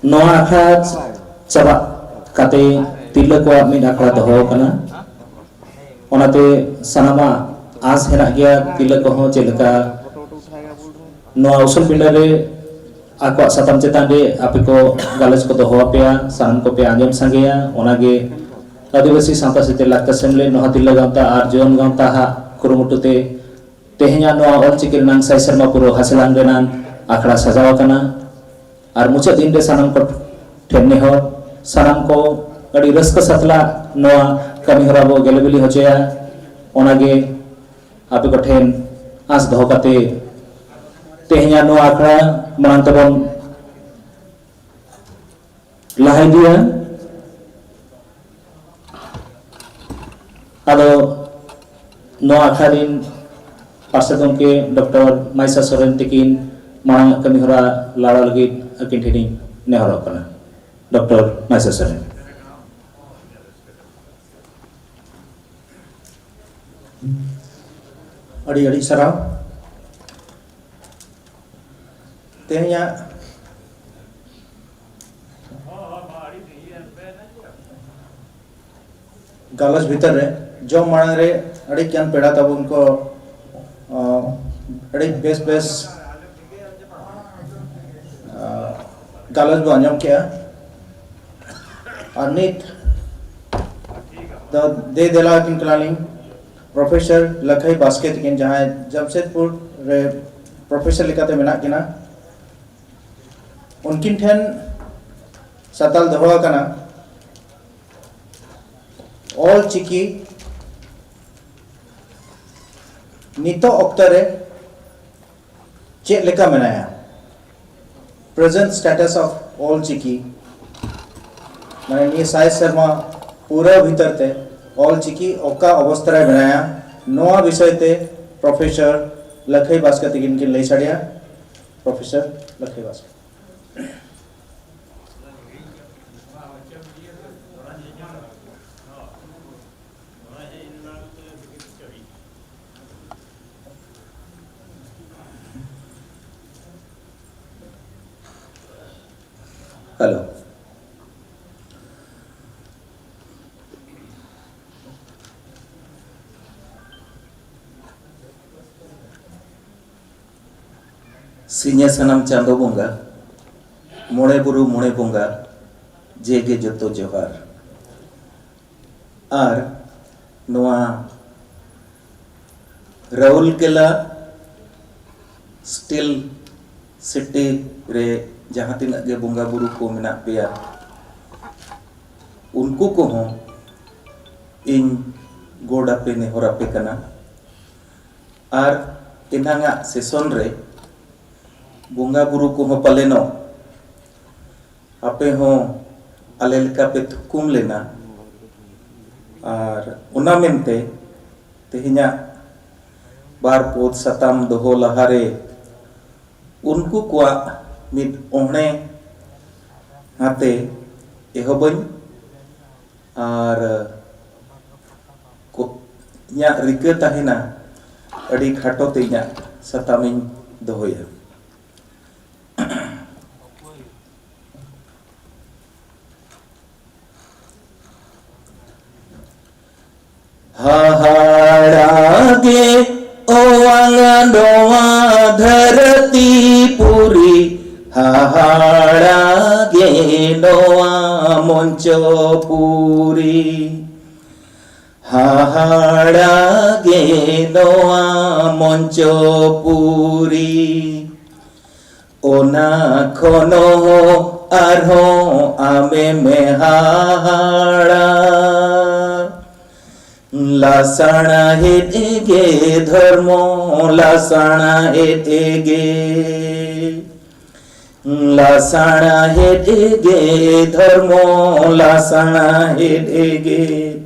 ᱱᱚᱣᱟ ᱟᱠᱷᱲᱟ ᱪᱟᱵᱟᱜ ᱠᱟᱛᱮ ᱛᱤᱨᱞᱟᱹ ᱠᱚᱣᱟᱜ ᱢᱤᱫ ᱟᱠᱷᱲᱟ ᱫᱚᱦᱚ ᱟᱠᱟᱱᱟ᱾ ᱚᱱᱟᱛᱮ ᱥᱟᱱᱟᱢᱟᱜ ᱟᱸᱥ ᱦᱮᱱᱟᱜ ᱜᱮᱭᱟ, ᱛᱤᱨᱞᱟᱹ ᱠᱚᱦᱚᱸ ᱪᱮᱫ ᱞᱮᱠᱟ ᱱᱚᱣᱟ ᱩᱥᱩᱞ ᱯᱤᱸᱰᱟᱹ ᱨᱮ ᱟᱠᱚᱣᱟᱜ ᱥᱟᱛᱟᱢ ᱪᱮᱛᱟᱱ ᱨᱮ ᱟᱯᱮ ᱠᱚ ᱜᱟᱞᱚᱪ ᱠᱚ ᱫᱚᱦᱚ ᱟᱯᱮᱭᱟ, ᱥᱟᱱᱟᱢ ᱠᱚᱯᱮ ᱟᱸᱡᱚᱢ ᱥᱟᱸᱜᱮᱭᱟ᱾ ᱚᱱᱟᱜᱮ ᱟᱹᱫᱤᱵᱟᱹᱥᱤ ᱥᱟᱶᱛᱟ ᱥᱮᱪᱮᱫ ᱞᱟᱠᱪᱟᱨ ᱥᱮᱢᱞᱮᱫ, ᱱᱚᱣᱟ ᱛᱤᱨᱞᱟᱹ ᱜᱟᱶᱛᱟ ᱟᱨ ᱡᱩᱣᱟᱹᱱ ᱜᱟᱶᱛᱟ ᱦᱟᱜ ᱠᱩᱨᱩᱢᱩᱴᱩ ᱛᱮ ᱛᱮᱦᱮᱧᱟᱜ ᱱᱚᱣᱟ ᱚᱞᱪᱤᱠᱤ ᱨᱮᱱᱟᱝ ᱥᱟᱭ ᱥᱮᱨᱢᱟ ᱯᱩᱨᱟᱹᱣ ᱦᱟᱹᱥᱤᱞᱟᱱ ᱨᱮᱱᱟᱝ ᱟᱠᱷᱲᱟ ᱥᱟᱡᱟᱣ ᱟᱠᱟᱱᱟ᱾ ᱟᱨ ᱢᱩᱪᱟᱹᱫ ᱫᱤᱱ ᱨᱮ ᱥᱟᱱᱟᱢ ᱠᱚ ᱴᱷᱮᱱ ᱱᱮᱦᱚᱨ, ᱥᱟᱱᱟᱢ ᱠᱚ ᱟᱹᱰᱤ ᱨᱟᱹᱥᱠᱟᱹ ᱥᱟᱛᱞᱟᱜ ᱱᱚᱣᱟ ᱠᱟᱹᱢᱤ ᱦᱚᱨᱟ ᱵᱚ ᱜᱮᱞᱮ ᱵᱤᱞᱤ ᱦᱚᱪᱚᱭᱟ᱾ ᱚᱱᱟᱜᱮ ᱟᱯᱮ ᱠᱚᱴᱷᱮᱱ ᱟᱸᱥ ᱫᱚᱦᱚ ᱠᱟᱛᱮ ᱛᱮᱦᱮᱧᱟᱜ ᱱᱚᱣᱟ ᱟᱠᱷᱲᱟ ᱢᱟᱲᱟᱝ ᱛᱮᱵᱚᱱ ᱞᱟᱦᱟ ᱤᱫᱤᱭᱟ᱾ ᱟᱫᱚ ᱱᱚᱣᱟ ᱟᱠᱷᱲᱟ ᱨᱤᱱ ᱯᱟᱨᱥᱮᱛ ᱜᱚᱢᱠᱮ ᱰᱚᱠᱴᱚᱨ ᱢᱟᱭᱥᱟ ᱥᱚᱨᱮᱱ ᱛᱤᱠᱤᱱ ᱢᱟᱲᱟᱝ ᱟᱜ ᱠᱟᱹᱢᱤ ᱦᱚᱨᱟ ᱞᱟᱲᱟᱣ ᱞᱟᱹᱜᱤᱫ ᱟᱹᱠᱤᱱ ᱴᱷᱮᱱᱤᱧ ᱱᱮᱦᱚᱨᱚᱜ ᱠᱟᱱᱟ᱾ ᱰᱚᱠᱴᱚᱨ ᱢᱟᱭᱥᱟ ᱥᱚᱨᱮᱱ᱾ ᱟᱹᱰᱤ ᱟᱹᱰᱤ ᱥᱟᱨᱦᱟᱣ᱾ ᱛᱮᱦᱮᱧᱟᱜ ᱜᱟᱞᱚᱪ ᱵᱷᱤᱛᱟᱹᱨ ᱨᱮ ᱡᱚᱢ ᱢᱟᱲᱟᱝ ᱨᱮ ᱟᱹᱰᱤ ᱜᱟᱱ ᱯᱮᱲᱟ ᱛᱟᱵᱚᱱ ᱠᱚ, ᱟᱹᱰᱤ ᱵᱮᱥ ᱵᱮᱥ ᱜᱟᱞᱚᱪ ᱵᱚ ᱟᱸᱡᱚᱢ ᱠᱮᱜᱼᱟ᱾ ᱟᱨ ᱱᱤᱛ ᱫᱚ ᱫᱮ ᱫᱮᱞᱟ ᱟᱹᱠᱤᱱ ᱠᱟᱱᱟᱞᱤᱧ ᱯᱨᱚᱯᱷᱮᱥᱚᱨ ᱞᱟᱹᱠᱷᱟᱹᱭ ᱵᱟᱥᱠᱮ ᱛᱟᱹᱠᱤᱱ, ᱡᱟᱦᱟᱸᱭ ᱡᱟᱢᱥᱮᱫᱽᱯᱩᱨ ᱨᱮ ᱯᱨᱚᱯᱷᱮᱥᱚᱨ ᱞᱮᱠᱟᱛᱮ ᱢᱮᱱᱟᱜ ᱠᱤᱱᱟ᱾ ᱩᱱᱠᱤᱱ ᱴᱷᱮᱱ ᱥᱟᱛᱟᱞ ᱫᱚᱦᱚ ᱟᱠᱟᱱᱟ ᱚᱞ ᱪᱤᱠᱤ ᱱᱤᱛᱚᱜ ᱚᱠᱛᱚ ᱨᱮ ᱪᱮᱫ ᱞᱮᱠᱟ ᱢᱮᱱᱟᱭᱟ, present status of Ol Chiki, ᱢᱟᱱᱮ ᱱᱤᱭᱟᱹ ᱥᱟᱭ ᱥᱮᱨᱢᱟ ᱯᱩᱨᱟᱹ ᱵᱷᱤᱛᱟᱹᱨ ᱛᱮ ᱚᱞ ᱪᱤᱠᱤ ᱚᱠᱟ ᱚᱵᱚᱥᱛᱟ ᱨᱮ ᱢᱮᱱᱟᱭᱟ, ᱱᱚᱣᱟ ᱵᱤᱥᱚᱭ ᱛᱮ ᱯᱨᱚᱯᱷᱮᱥᱚᱨ ᱞᱟᱹᱠᱷᱟᱹᱭ ᱵᱟᱥᱠᱮ ᱛᱟᱹᱠᱤᱱ ᱠᱤᱱ ᱞᱟᱹᱭ ᱥᱟᱰᱮᱭᱟ᱾ ᱯᱨᱚᱯᱷᱮᱥᱚᱨ ᱞᱟᱹᱠᱷᱟᱹᱭ ᱵᱟᱥᱠᱮ᱾ ᱦᱮᱞᱳ᱾ ᱥᱤᱧᱮ ᱥᱟᱱᱟᱢ ᱪᱟᱸᱫᱳ ᱵᱚᱸᱜᱟ, ᱢᱚᱬᱮ ᱵᱩᱨᱩ ᱢᱚᱬᱮ ᱵᱚᱸᱜᱟ, ᱡᱮᱜᱮ ᱡᱚᱛᱚ ᱡᱚᱦᱟᱨ᱾ ᱟᱨ ᱱᱚᱣᱟ ᱨᱟᱩᱨᱠᱮᱞᱟ ᱥᱴᱤᱞ ᱥᱤᱴᱤ ᱨᱮ ᱡᱟᱦᱟᱸ ᱛᱤᱱᱟᱹᱜ ᱜᱮ ᱵᱚᱸᱜᱟ ᱵᱩᱨᱩ ᱠᱚ ᱢᱮᱱᱟᱜ ᱯᱮᱭᱟ, ᱩᱱᱠᱩ ᱠᱚᱦᱚᱸ ᱤᱧ ᱜᱚᱰ ᱟᱯᱮ ᱱᱮᱦᱚᱨ ᱟᱯᱮ ᱠᱟᱱᱟ᱾ ᱟᱨ ᱮᱱᱟᱝᱟᱜ ᱥᱮᱥᱚᱱ ᱨᱮ ᱵᱚᱸᱜᱟ ᱵᱩᱨᱩ ᱠᱚᱦᱚᱸ ᱯᱟᱞᱮᱱᱚᱜ ᱟᱯᱮ ᱦᱚᱸ ᱟᱞᱮ ᱞᱮᱠᱟ ᱯᱮ ᱛᱷᱩᱠᱩᱢ ᱞᱮᱱᱟ᱾ ᱟᱨ ᱚᱱᱟ ᱢᱮᱱᱛᱮ ᱛᱮᱦᱮᱧᱟᱜ ᱵᱟᱨ ᱯᱚᱫ ᱥᱟᱛᱟᱢ ᱫᱚᱦᱚ ᱞᱟᱦᱟᱨᱮ ᱩᱱᱠᱩ ᱠᱚᱣᱟᱜ ᱢᱤᱫ ᱚᱦᱬᱮ ᱟᱛᱮ ᱮᱦᱚᱵᱟᱹᱧ᱾ ᱟᱨ ᱠᱚ-, ᱤᱧᱟᱹᱜ ᱨᱤᱠᱟᱹ ᱛᱟᱦᱮᱱᱟ ᱟᱹᱰᱤ ᱠᱷᱟᱴᱚ ᱛᱮ ᱤᱧᱟᱹᱜ ᱥᱟᱛᱟᱢᱤᱧ ᱫᱚᱦᱚᱭᱟ᱾ ᱦᱟᱦᱟᱲᱟ ᱜᱮ ᱚᱣᱟᱝ ᱱᱚᱣᱟ ᱫᱷᱟᱹᱨᱛᱤ ᱯᱩᱨᱤ, ᱦᱟᱦᱟᱲᱟ ᱜᱮ ᱱᱚᱣᱟ ᱢᱚᱧᱪᱚ ᱯᱩᱨᱤ, ᱦᱟᱦᱟᱲᱟ ᱜᱮ ᱱᱚᱣᱟ ᱢᱚᱧᱪᱚ ᱯᱩᱨᱤ᱾ ᱚᱱᱟ ᱠᱷᱚᱱ ᱦᱚᱸ ᱟᱨᱦᱚᱸ ᱟᱢᱮᱢ ᱦᱟᱦᱟᱲᱟ᱾ ᱞᱟᱥᱟᱬᱦᱮᱫ ᱜᱮ ᱫᱷᱚᱨᱢᱚ, ᱞᱟᱥᱟᱬᱦᱮᱫ ᱜᱮ, ᱞᱟᱥᱟᱬᱦᱮᱫ ᱜᱮ ᱫᱷᱚᱨᱢᱚ, ᱞᱟᱥᱟᱬᱦᱮᱫ ᱜᱮ᱾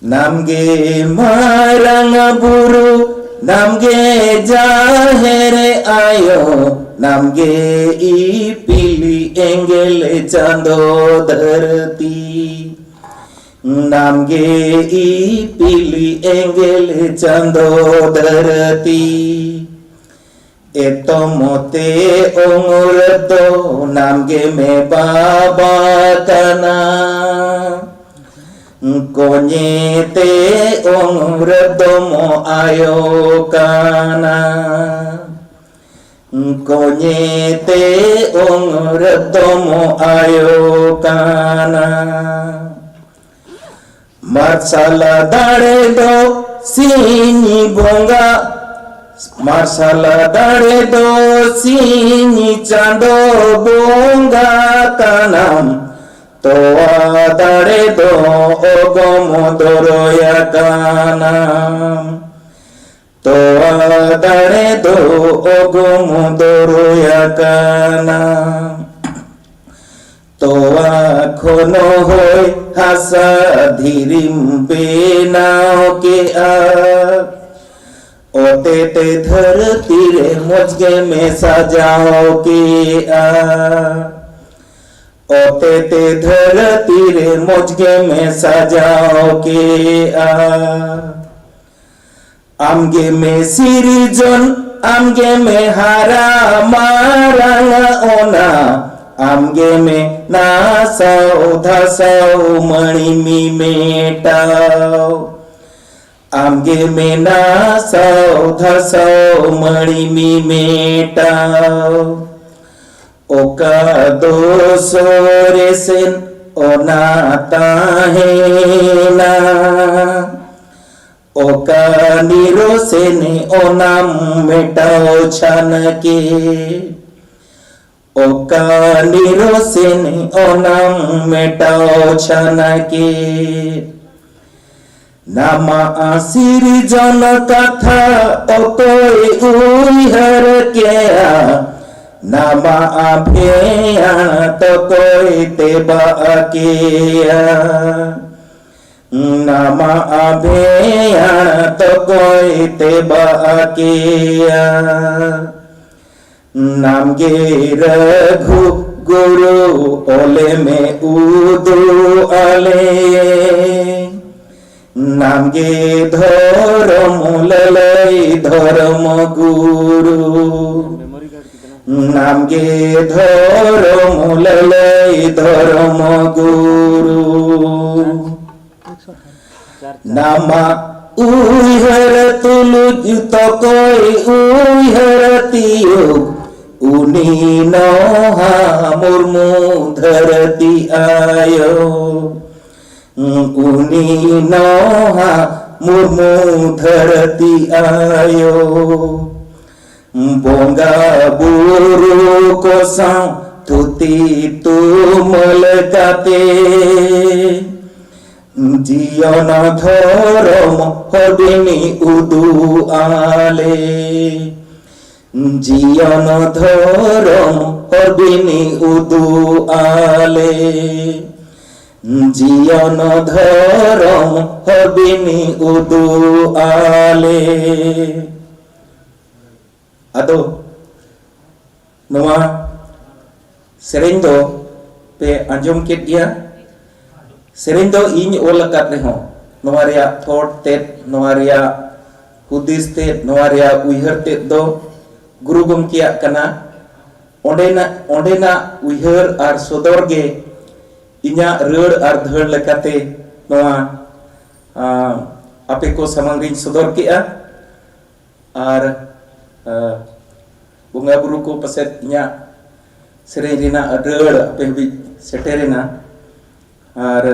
ᱱᱟᱢᱜᱮ ᱢᱟᱨᱟᱝ ᱵᱩᱨᱩ, ᱱᱟᱢᱜᱮ ᱡᱟᱦᱮᱨ ᱟᱭᱳ, ᱱᱟᱢᱜᱮ ᱤᱯᱤᱞ ᱮᱸᱜᱮᱞ ᱪᱟᱸᱫᱚ ᱫᱷᱟᱹᱨᱛᱤ, ᱱᱟᱢᱜᱮ ᱤᱯᱤᱞ ᱮᱸᱜᱮᱞ ᱪᱟᱸᱫᱚ ᱫᱷᱟᱹᱨᱛᱤ᱾ ᱮᱛᱚᱢ ᱛᱮ ᱩᱢᱩᱞ ᱫᱚ ᱱᱟᱢᱜᱮ ᱢᱮ ᱵᱟᱵᱟ ᱠᱟᱱᱟ᱾ ᱠᱚᱧᱮ ᱛᱮ ᱩᱢᱩᱞ ᱫᱚ ᱢᱚ ᱟᱭᱳ ᱠᱟᱱᱟ᱾ ᱠᱚᱧᱮ ᱛᱮ ᱩᱢᱩᱞ ᱫᱚ ᱢᱚ ᱟᱭᱳ ᱠᱟᱱᱟ᱾ ᱢᱟᱨᱥᱟᱞ ᱫᱟᱲᱮ ᱫᱚ ᱥᱤᱧ ᱵᱚᱸᱜᱟ, ᱢᱟᱨᱥᱟᱞ ᱫᱟᱲᱮ ᱫᱚ ᱥᱤᱧ ᱪᱟᱸᱫᱚ ᱵᱚᱸᱜᱟ ᱠᱟᱱᱟᱢ, ᱛᱚᱣᱟ ᱫᱟᱲᱮ ᱫᱚ ᱚᱜᱚᱢ ᱫᱚᱨᱚᱭᱟ ᱠᱟᱱᱟᱢ᱾ ᱛᱚᱣᱟ ᱫᱟᱲᱮ ᱫᱚ ᱚᱜᱚᱢ ᱫᱚᱨᱚᱭᱟ ᱠᱟᱱᱟᱢ᱾ ᱛᱚᱣᱟ ᱠᱷᱚᱱ ᱦᱚᱭ ᱦᱟᱥᱟ ᱫᱷᱤᱨᱤᱢ ᱵᱮᱱᱟᱣ ᱠᱮᱜᱼᱟ᱾ ᱚᱛᱮᱛᱮ ᱫᱷᱟᱹᱨᱛᱤ ᱨᱮ ᱢᱚᱡᱽ ᱜᱮᱢ ᱥᱟᱡᱟᱣ ᱠᱮᱜᱼᱟ᱾ ᱚᱛᱮᱛᱮ ᱫᱷᱟᱹᱨᱛᱤ ᱨᱮ ᱢᱚᱡᱽ ᱜᱮᱢ ᱥᱟᱡᱟᱣ ᱠᱮᱜᱼᱟ᱾ ᱟᱢ ᱜᱮᱢ ᱥᱤᱨᱡᱚᱱ, ᱟᱢ ᱜᱮᱢ ᱦᱟᱨᱟ ᱢᱟᱨᱟᱝ ᱚᱱᱟ, ᱟᱢ ᱜᱮᱢ ᱱᱟᱥᱟᱣ ᱫᱷᱟᱥᱟᱣ ᱢᱟᱹᱲᱤᱢ ᱢᱮᱴᱟᱣ᱾ ᱟᱢ ᱜᱮᱢ ᱱᱟᱥᱟᱣ ᱫᱷᱟᱥᱟᱣ ᱢᱟᱹᱲᱤᱢ ᱢᱮᱴᱟᱣ᱾ ᱚᱠᱟ ᱫᱚ ᱥᱚᱨᱮᱥᱮᱱ ᱚᱱᱟ ᱛᱟᱦᱮᱱᱟ, ᱚᱠᱟ ᱱᱤᱨᱚᱥᱮᱱ ᱚᱱᱟᱢ ᱢᱮᱴᱟᱣ ᱪᱷᱟᱱ ᱠᱮ᱾ ᱚᱠᱟ ᱱᱤᱨᱚᱥᱮᱱ ᱚᱱᱟᱢ ᱢᱮᱴᱟᱣ ᱪᱷᱟᱱ ᱠᱮ᱾ ᱱᱟᱢᱟ ᱥᱤᱨᱡᱚᱱ ᱠᱟᱛᱷᱟ ᱚᱠᱚᱭ ᱩᱭᱦᱟᱹᱨ ᱠᱮᱭᱟ? ᱱᱟᱢᱟ ᱵᱷᱮᱭᱟᱬ ᱛᱚᱠᱚᱭ ᱛᱮᱵᱟ ᱠᱮᱭᱟ? ᱱᱟᱢᱟ ᱵᱷᱮᱭᱟᱬ ᱛᱚᱠᱚᱭ ᱛᱮᱵᱟ ᱠᱮᱭᱟ? ᱱᱟᱢᱜᱮ ᱨᱟᱹᱜᱷᱩ ᱜᱩᱨᱩ ᱚᱞᱮᱢᱮ ᱩᱫᱩᱜ ᱟᱞᱮ᱾ ᱱᱟᱢᱜᱮ ᱫᱷᱚᱨᱚᱢ ᱞᱟᱹᱞᱟᱹᱭ ᱫᱷᱚᱨᱚᱢ ᱜᱩᱨᱩ᱾ ᱱᱟᱢᱜᱮ ᱫᱷᱚᱨᱚᱢ ᱞᱟᱹᱞᱟᱹᱭ ᱫᱷᱚᱨᱚᱢ ᱜᱩᱨᱩ᱾ ᱱᱟᱢᱟ ᱩᱭᱦᱟᱹᱨ ᱛᱩᱞᱩᱡ ᱛᱚᱠᱚᱭ ᱩᱭᱦᱟᱹᱨ ᱛᱤᱭᱩᱜ, ᱩᱱᱤ ᱱᱚᱦᱟ ᱢᱩᱨᱢᱩ ᱫᱷᱟᱹᱨᱛᱤ ᱟᱭᱳ᱾ ᱩᱱᱤ ᱱᱚᱦᱟ ᱢᱩᱨᱢᱩ ᱫᱷᱟᱹᱨᱛᱤ ᱟᱭᱳ, ᱵᱚᱸᱜᱟ ᱵᱩᱨᱩ ᱠᱚ ᱥᱟᱶ ᱛᱷᱩᱛᱤ ᱛᱩᱢᱟᱹᱞ ᱠᱟᱛᱮ, ᱡᱤᱭᱚᱱ ᱫᱷᱚᱨᱚᱢ ᱦᱚᱨ ᱵᱤᱱ ᱩᱫᱩᱜ ᱟᱞᱮ᱾ ᱡᱤᱭᱚᱱ ᱫᱷᱚᱨᱚᱢ ᱦᱚᱨ ᱵᱤᱱ ᱩᱫᱩᱜ ᱟᱞᱮ᱾ ᱡᱤᱭᱚᱱ ᱫᱷᱚᱨᱚᱢ ᱦᱚᱨ ᱵᱤᱱ ᱩᱫᱩᱜ ᱟᱞᱮ᱾ ᱟᱫᱚ ᱱᱚᱣᱟ ᱥᱮᱨᱮᱧ ᱫᱚ ᱯᱮ ᱟᱸᱡᱚᱢ ᱠᱮᱫ ᱜᱮᱭᱟ᱾ ᱥᱮᱨᱮᱧ ᱫᱚ ᱤᱧ ᱚᱞ ᱟᱠᱟᱫ ᱨᱮᱦᱚᱸ, ᱱᱚᱣᱟ ᱨᱮᱭᱟᱜ ᱛᱷᱚᱴ ᱛᱮᱫ, ᱱᱚᱣᱟ ᱨᱮᱭᱟᱜ ᱦᱩᱫᱤᱥ ᱛᱮᱫ, ᱱᱚᱣᱟ ᱨᱮᱭᱟᱜ ᱩᱭᱦᱟᱹᱨ ᱛᱮᱫ ᱫᱚ ᱜᱩᱨᱩ ᱜᱚᱢᱠᱮᱭᱟᱜ ᱠᱟᱱᱟ᱾ ᱚᱸᱰᱮᱱᱟᱜ, ᱚᱸᱰᱮᱱᱟᱜ ᱩᱭᱦᱟᱹᱨ ᱟᱨ ᱥᱚᱫᱚᱨ ᱜᱮ ᱤᱧᱟᱹᱜ ᱨᱟᱹᱲ ᱟᱨ ᱫᱷᱟᱹᱲ ᱞᱮᱠᱟᱛᱮ ᱱᱚᱣᱟ, ᱟᱸ, ᱟᱯᱮ ᱠᱚ ᱥᱟᱢᱟᱝ ᱨᱤᱧ ᱥᱚᱫᱚᱨ ᱠᱮᱜᱼᱟ᱾ ᱟᱨ, ᱟᱸ, ᱵᱚᱸᱜᱟ ᱵᱩᱨᱩ ᱠᱚ ᱯᱟᱥᱮᱡ ᱤᱧᱟᱹᱜ ᱥᱮᱨᱮᱧ ᱨᱮᱱᱟᱜ ᱨᱟᱹᱲ ᱟᱯᱮ ᱦᱟᱹᱵᱤᱡ ᱥᱮᱴᱮᱨᱮᱱᱟ᱾ ᱟᱨ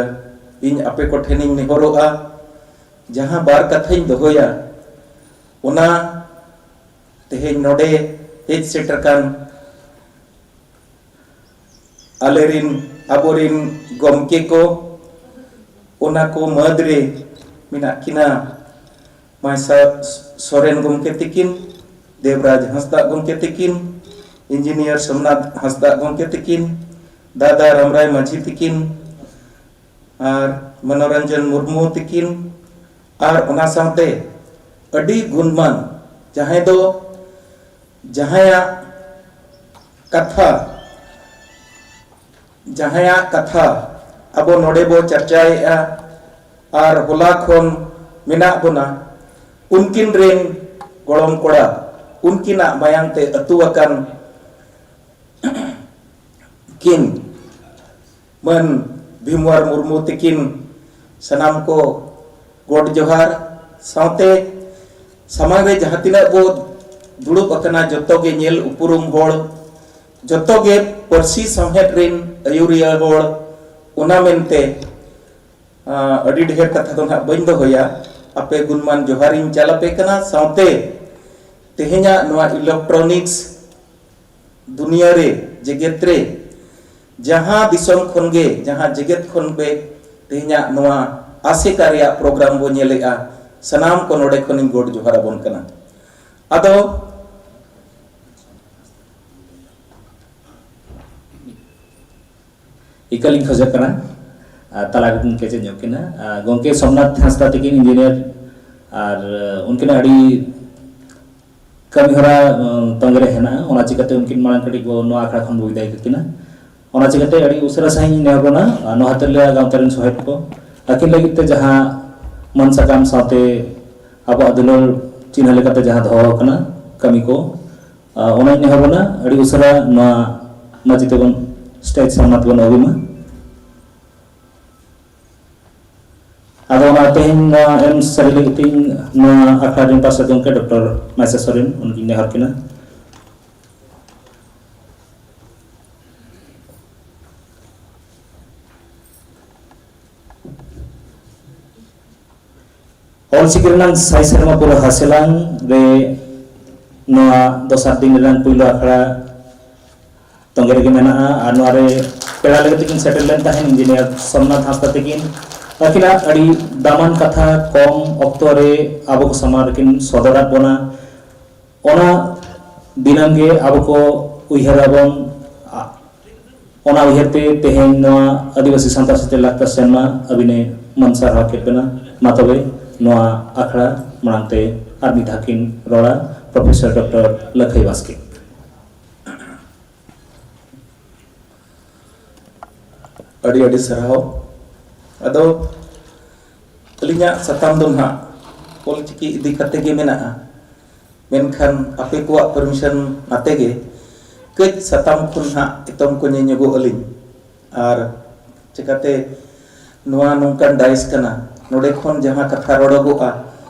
ᱤᱧ ᱟᱯᱮ ᱠᱚᱴᱷᱮᱱᱤᱧ ᱱᱮᱦᱚᱨᱚᱜᱼᱟ, ᱡᱟᱦᱟᱸ ᱵᱟᱨ ᱠᱟᱛᱷᱟᱧ ᱫᱚᱦᱚᱭᱟ, ᱚᱱᱟ ᱛᱮᱦᱮᱧ ᱱᱚᱰᱮ ᱦᱮᱡ ᱥᱮᱴᱮᱨ ᱟᱠᱟᱱ ᱟᱞᱮᱨᱤᱱ, ᱟᱵᱚᱨᱤᱱ ᱜᱚᱢᱠᱮ ᱠᱚ, ᱚᱱᱟ ᱠᱚ ᱢᱟᱹᱫᱽ ᱨᱮ ᱢᱮᱱᱟᱜ ᱠᱤᱱᱟ ᱢᱟᱭᱥᱟ ᱥᱚᱨᱮᱱ ᱜᱚᱢᱠᱮ ᱛᱤᱠᱤᱱ, ᱫᱮᱵᱽᱨᱟᱡᱽ ᱦᱟᱸᱥᱫᱟᱜ ᱜᱚᱢᱠᱮ ᱛᱤᱠᱤᱱ, ᱤᱧᱡᱤᱱᱤᱭᱟᱨ ᱥᱳᱢᱱᱟᱛᱷ ᱦᱟᱸᱥᱫᱟᱜ ᱜᱚᱢᱠᱮ ᱛᱤᱠᱤᱱ, ᱫᱟᱫᱟ ᱨᱟᱢᱨᱟᱭ ᱢᱟᱹᱡᱷᱤ ᱛᱤᱠᱤᱱ, ᱟᱨ ᱢᱚᱱᱳᱨᱚᱧᱡᱚᱱ ᱢᱩᱨᱢᱩ ᱛᱤᱠᱤᱱ, ᱟᱨ ᱚᱱᱟ ᱥᱟᱶᱛᱮ ᱟᱹᱰᱤ ᱜᱩᱱᱢᱟᱱ, ᱡᱟᱦᱟᱸᱭ ᱫᱚ, ᱡᱟᱦᱟᱸᱭᱟᱜ ᱠᱟᱛᱷᱟ, ᱡᱟᱦᱟᱸᱭᱟᱜ ᱠᱟᱛᱷᱟ ᱟᱵᱚ ᱱᱚᱰᱮ ᱵᱚ ᱪᱟᱨᱪᱟᱭᱮᱫᱼᱟ ᱟᱨ ᱦᱚᱞᱟ ᱠᱷᱚᱱ ᱢᱮᱱᱟᱜ ᱵᱚᱱᱟ, ᱩᱱᱠᱤᱱ ᱨᱮᱱ ᱜᱚᱲᱚᱢ ᱠᱚᱲᱟ, ᱩᱱᱠᱤᱱᱟᱜ ᱢᱟᱭᱟᱝ ᱛᱮ ᱟᱹᱛᱩ ᱟᱠᱟᱱ ᱠᱤᱱ ᱢᱟᱹᱱ ᱵᱷᱤᱢᱣᱟᱨ ᱢᱩᱨᱢᱩ ᱛᱤᱠᱤᱱ, ᱥᱟᱱᱟᱢ ᱠᱚ ᱜᱚᱰ ᱡᱚᱦᱟᱨ᱾ ᱥᱟᱶᱛᱮ ᱥᱟᱢᱟᱝ ᱨᱮ ᱡᱟᱦᱟᱸ ᱛᱤᱱᱟᱹᱜ ᱵᱚ ᱫᱩᱲᱩᱵ ᱟᱠᱟᱱᱟ, ᱡᱚᱛᱚ ᱜᱮ ᱧᱮᱞ ᱩᱯᱨᱩᱢ ᱦᱚᱲ, ᱡᱚᱛᱚ ᱜᱮ ᱯᱟᱹᱨᱥᱤ ᱥᱟᱶᱦᱮᱫ ᱨᱮᱱ ᱟᱹᱭᱩᱨᱤᱭᱟᱹ ᱦᱚᱲ᱾ ᱚᱱᱟ ᱢᱮᱱᱛᱮ, ᱟᱸ, ᱟᱹᱰᱤ ᱰᱷᱮᱨ ᱠᱟᱛᱷᱟ ᱫᱚ ᱱᱟᱦᱟᱜ ᱵᱟᱹᱧ ᱫᱚᱦᱚᱭᱟ᱾ ᱟᱯᱮ ᱜᱩᱱᱢᱟᱱ ᱡᱚᱦᱟᱨᱤᱧ ᱪᱟᱞ ᱟᱯᱮ ᱠᱟᱱᱟ᱾ ᱥᱟᱶᱛᱮ ᱛᱮᱦᱮᱧᱟᱜ ᱱᱚᱣᱟ electronics ᱫᱩᱱᱤᱭᱟᱹ ᱨᱮ, ᱡᱮᱜᱮᱛ ᱨᱮ ᱡᱟᱦᱟᱸ ᱫᱤᱥᱚᱢ ᱠᱷᱚᱱ ᱜᱮ, ᱡᱟᱦᱟᱸ ᱡᱮᱜᱮᱛ ᱠᱷᱚᱱ ᱜᱮ ᱛᱮᱦᱮᱧᱟᱜ ᱱᱚᱣᱟ ᱟᱥᱮᱠᱟ ᱨᱮᱭᱟᱜ ᱯᱨᱳᱜᱨᱟᱢ ᱵᱚ ᱧᱮᱞᱮᱜᱼᱟ, ᱥᱟᱱᱟᱢ ᱠᱚ ᱱᱚᱰᱮ ᱠᱷᱚᱱᱤᱧ ᱜᱚᱰ ᱡᱚᱦᱟᱨ ᱟᱵᱚᱱ ᱠᱟᱱᱟ᱾ ᱟᱫᱚ ᱤᱠᱟᱹᱞᱤᱧ ᱠᱷᱚᱡᱚᱜ ᱠᱟᱱᱟ, ᱟᱨ ᱛᱟᱞᱟ ᱨᱮᱵᱚᱱ ᱠᱮᱪᱮᱫ ᱧᱚᱜ ᱠᱤᱱᱟ᱾ ᱟᱨ ᱜᱚᱢᱠᱮ ᱥᱳᱢᱱᱟᱛᱷ ᱦᱟᱸᱥᱫᱟ ᱛᱟᱹᱠᱤᱱ ᱤᱧᱡᱤᱱᱤᱭᱟᱨ, ᱟᱨ ᱩᱱᱠᱤᱱᱟᱜ ᱟᱹᱰᱤ ᱠᱟᱹᱢᱤ ᱦᱚᱨᱟ, ᱩᱸ, ᱛᱚᱸᱜᱮ ᱨᱮ ᱦᱮᱱᱟᱜᱼᱟ᱾ ᱚᱱᱟ ᱪᱤᱠᱟᱹᱛᱮ ᱩᱱᱠᱤᱱ ᱢᱟᱲᱟᱝ ᱠᱟᱹᱴᱤᱡ ᱵᱚ ᱱᱚᱣᱟ ᱟᱠᱷᱲᱟ ᱠᱷᱚᱱ ᱵᱚ ᱵᱤᱫᱟᱹᱭ ᱠᱟᱠᱤᱱᱟ᱾ ᱚᱱᱟ ᱪᱤᱠᱟᱹᱛᱮ ᱟᱹᱰᱤ ᱩᱥᱟᱹᱨᱟ ᱥᱟᱺᱦᱤᱡ ᱤᱧ ᱱᱮᱦᱚᱨ ᱵᱚᱱᱟ, ᱟᱨ ᱱᱚᱣᱟ ᱛᱤᱨᱞᱟᱹ ᱜᱟᱶᱛᱟ ᱨᱮᱱ ᱥᱚᱦᱮᱫ ᱠᱚ, ᱟᱹᱠᱤᱱ ᱞᱟᱹᱜᱤᱫ ᱛᱮ ᱡᱟᱦᱟᱸ ᱢᱟᱹᱱ ᱥᱟᱠᱟᱢ ᱥᱟᱶᱛᱮ ᱟᱵᱚᱣᱟᱜ ᱫᱩᱞᱟᱹᱲ ᱪᱤᱱᱦᱟᱹ ᱞᱮᱠᱟᱛᱮ ᱡᱟᱦᱟᱸ ᱫᱚᱦᱚ ᱟᱠᱟᱱᱟ ᱠᱟᱹᱢᱤ ᱠᱚ, ᱟᱨ ᱚᱱᱟᱧ ᱱᱮᱦᱚᱨ ᱵᱚᱱᱟ, ᱟᱹᱰᱤ ᱩᱥᱟᱹᱨᱟ ᱱᱚᱣᱟ ᱢᱟᱹᱪᱤ ᱛᱮᱵᱚᱱ, ᱥᱴᱮᱡᱽ ᱥᱟᱢᱱᱟ ᱛᱮᱵᱚᱱ ᱟᱹᱜᱩᱭ ᱢᱟ᱾ ᱟᱫᱚ ᱚᱱᱟ ᱛᱮᱦᱮᱧ ᱱᱚᱣᱟ ᱮᱢ ᱥᱟᱹᱨᱤ ᱞᱟᱹᱜᱤᱫ ᱛᱤᱧ ᱱᱚᱣᱟ ᱟᱠᱷᱲᱟ ᱨᱮᱱ ᱯᱟᱨᱥᱮᱛ ᱜᱚᱢᱠᱮ ᱰᱚᱠᱴᱚᱨ ᱢᱟᱭᱥᱟ ᱥᱚᱨᱮᱱ, ᱩᱱᱠᱤᱧ ᱱᱮᱦᱚᱨ ᱠᱤᱱᱟ᱾ ᱚᱞᱪᱤᱠᱤ ᱨᱮᱱᱟᱜ ᱥᱟᱭ ᱥᱮᱨᱢᱟ ᱯᱩᱨᱟᱹ ᱦᱟᱥᱮᱞᱟᱝ ᱨᱮ ᱱᱚᱣᱟ ᱫᱚᱥᱟᱨ ᱫᱤᱱ ᱨᱮᱱᱟᱜ ᱯᱩᱭᱞᱩ ᱟᱠᱷᱲᱟ ᱛᱚᱸᱜᱮ ᱨᱮᱜᱮ ᱢᱮᱱᱟᱜᱼᱟ᱾ ᱟᱨ ᱱᱚᱣᱟ ᱨᱮ ᱯᱮᱲᱟ ᱞᱮᱠᱟ ᱛᱮᱠᱤᱱ ᱥᱮᱴᱮᱨ ᱞᱮᱱ ᱛᱟᱦᱮᱸᱫ ᱤᱧᱡᱤᱱᱤᱭᱟᱨ ᱥᱳᱢᱱᱟᱛᱷ ᱦᱟᱸᱥᱫᱟ ᱛᱟᱹᱠᱤᱱ᱾ ᱟᱹᱠᱤᱱᱟᱜ ᱟᱹᱰᱤ ᱫᱟᱢᱟᱱ ᱠᱟᱛᱷᱟ ᱠᱚᱢ ᱚᱠᱛᱚ ᱨᱮ ᱟᱵᱚ ᱠᱚ ᱥᱟᱢᱟᱝ ᱨᱮᱠᱤᱱ ᱥᱚᱫᱚᱨᱟᱫ ᱵᱚᱱᱟ᱾ ᱚᱱᱟ ᱫᱤᱱᱟᱹᱢ ᱜᱮ ᱟᱵᱚ ᱠᱚ ᱩᱭᱦᱟᱹᱨ ᱟᱵᱚᱱ᱾ ᱟ-, ᱚᱱᱟ ᱩᱭᱦᱟᱹᱨ ᱛᱮ ᱛᱮᱦᱮᱧ ᱱᱚᱣᱟ ᱟᱹᱫᱤᱵᱟᱹᱥᱤ ᱥᱟᱱᱛᱟᱲ ᱥᱮᱪᱮᱫ ᱞᱟᱠᱪᱟᱨ ᱥᱮᱨᱢᱟ ᱟᱹᱵᱤᱱᱮ ᱢᱟᱹᱱ ᱥᱟᱨᱦᱟᱣ ᱠᱮᱫ ᱵᱮᱱᱟ᱾ ᱢᱟ ᱛᱚᱵᱮ ᱱᱚᱣᱟ ᱟᱠᱷᱲᱟ ᱢᱟᱲᱟᱝ ᱛᱮ ᱟᱨ ᱢᱤᱫ ᱫᱷᱟᱣ ᱠᱤᱱ ᱨᱚᱲᱟ ᱯᱨᱚᱯᱷᱮᱥᱚᱨ ᱰᱚᱠᱴᱚᱨ ᱞᱟᱹᱠᱷᱟᱹᱭ ᱵᱟᱥᱠᱮ᱾ ᱟᱹᱰᱤ ᱟᱹᱰᱤ ᱥᱟᱨᱦᱟᱣ᱾ ᱟᱫᱚ ᱟᱹᱞᱤᱧᱟᱜ ᱥᱟᱛᱟᱢ ᱫᱚ ᱱᱟᱦᱟᱜ ᱚᱞᱪᱤᱠᱤ ᱤᱫᱤ ᱠᱟᱛᱮ ᱜᱮ ᱢᱮᱱᱟᱜᱼᱟ, ᱢᱮᱱᱠᱷᱟᱱ ᱟᱯᱮ ᱠᱚᱣᱟᱜ ᱯᱟᱨᱢᱤᱥᱚᱱ ᱟᱛᱮ ᱜᱮ ᱠᱟᱹᱡ ᱥᱟᱛᱟᱢ ᱠᱷᱚᱱ ᱱᱟᱦᱟᱜ ᱮᱛᱚᱢ ᱠᱚᱧᱮ ᱧᱚᱜᱚᱜ ᱟᱹᱞᱤᱧ᱾ ᱟᱨ ᱪᱤᱠᱟᱹᱛᱮ ᱱᱚᱣᱟ ᱱᱚᱝᱠᱟᱱ ᱰᱟᱭᱤᱥ ᱠᱟᱱᱟ, ᱱᱚᱰᱮ ᱠᱷᱚᱱ ᱡᱟᱦᱟᱸ ᱠᱟᱛᱷᱟ ᱨᱚᱲᱚᱜᱚᱜᱼᱟ,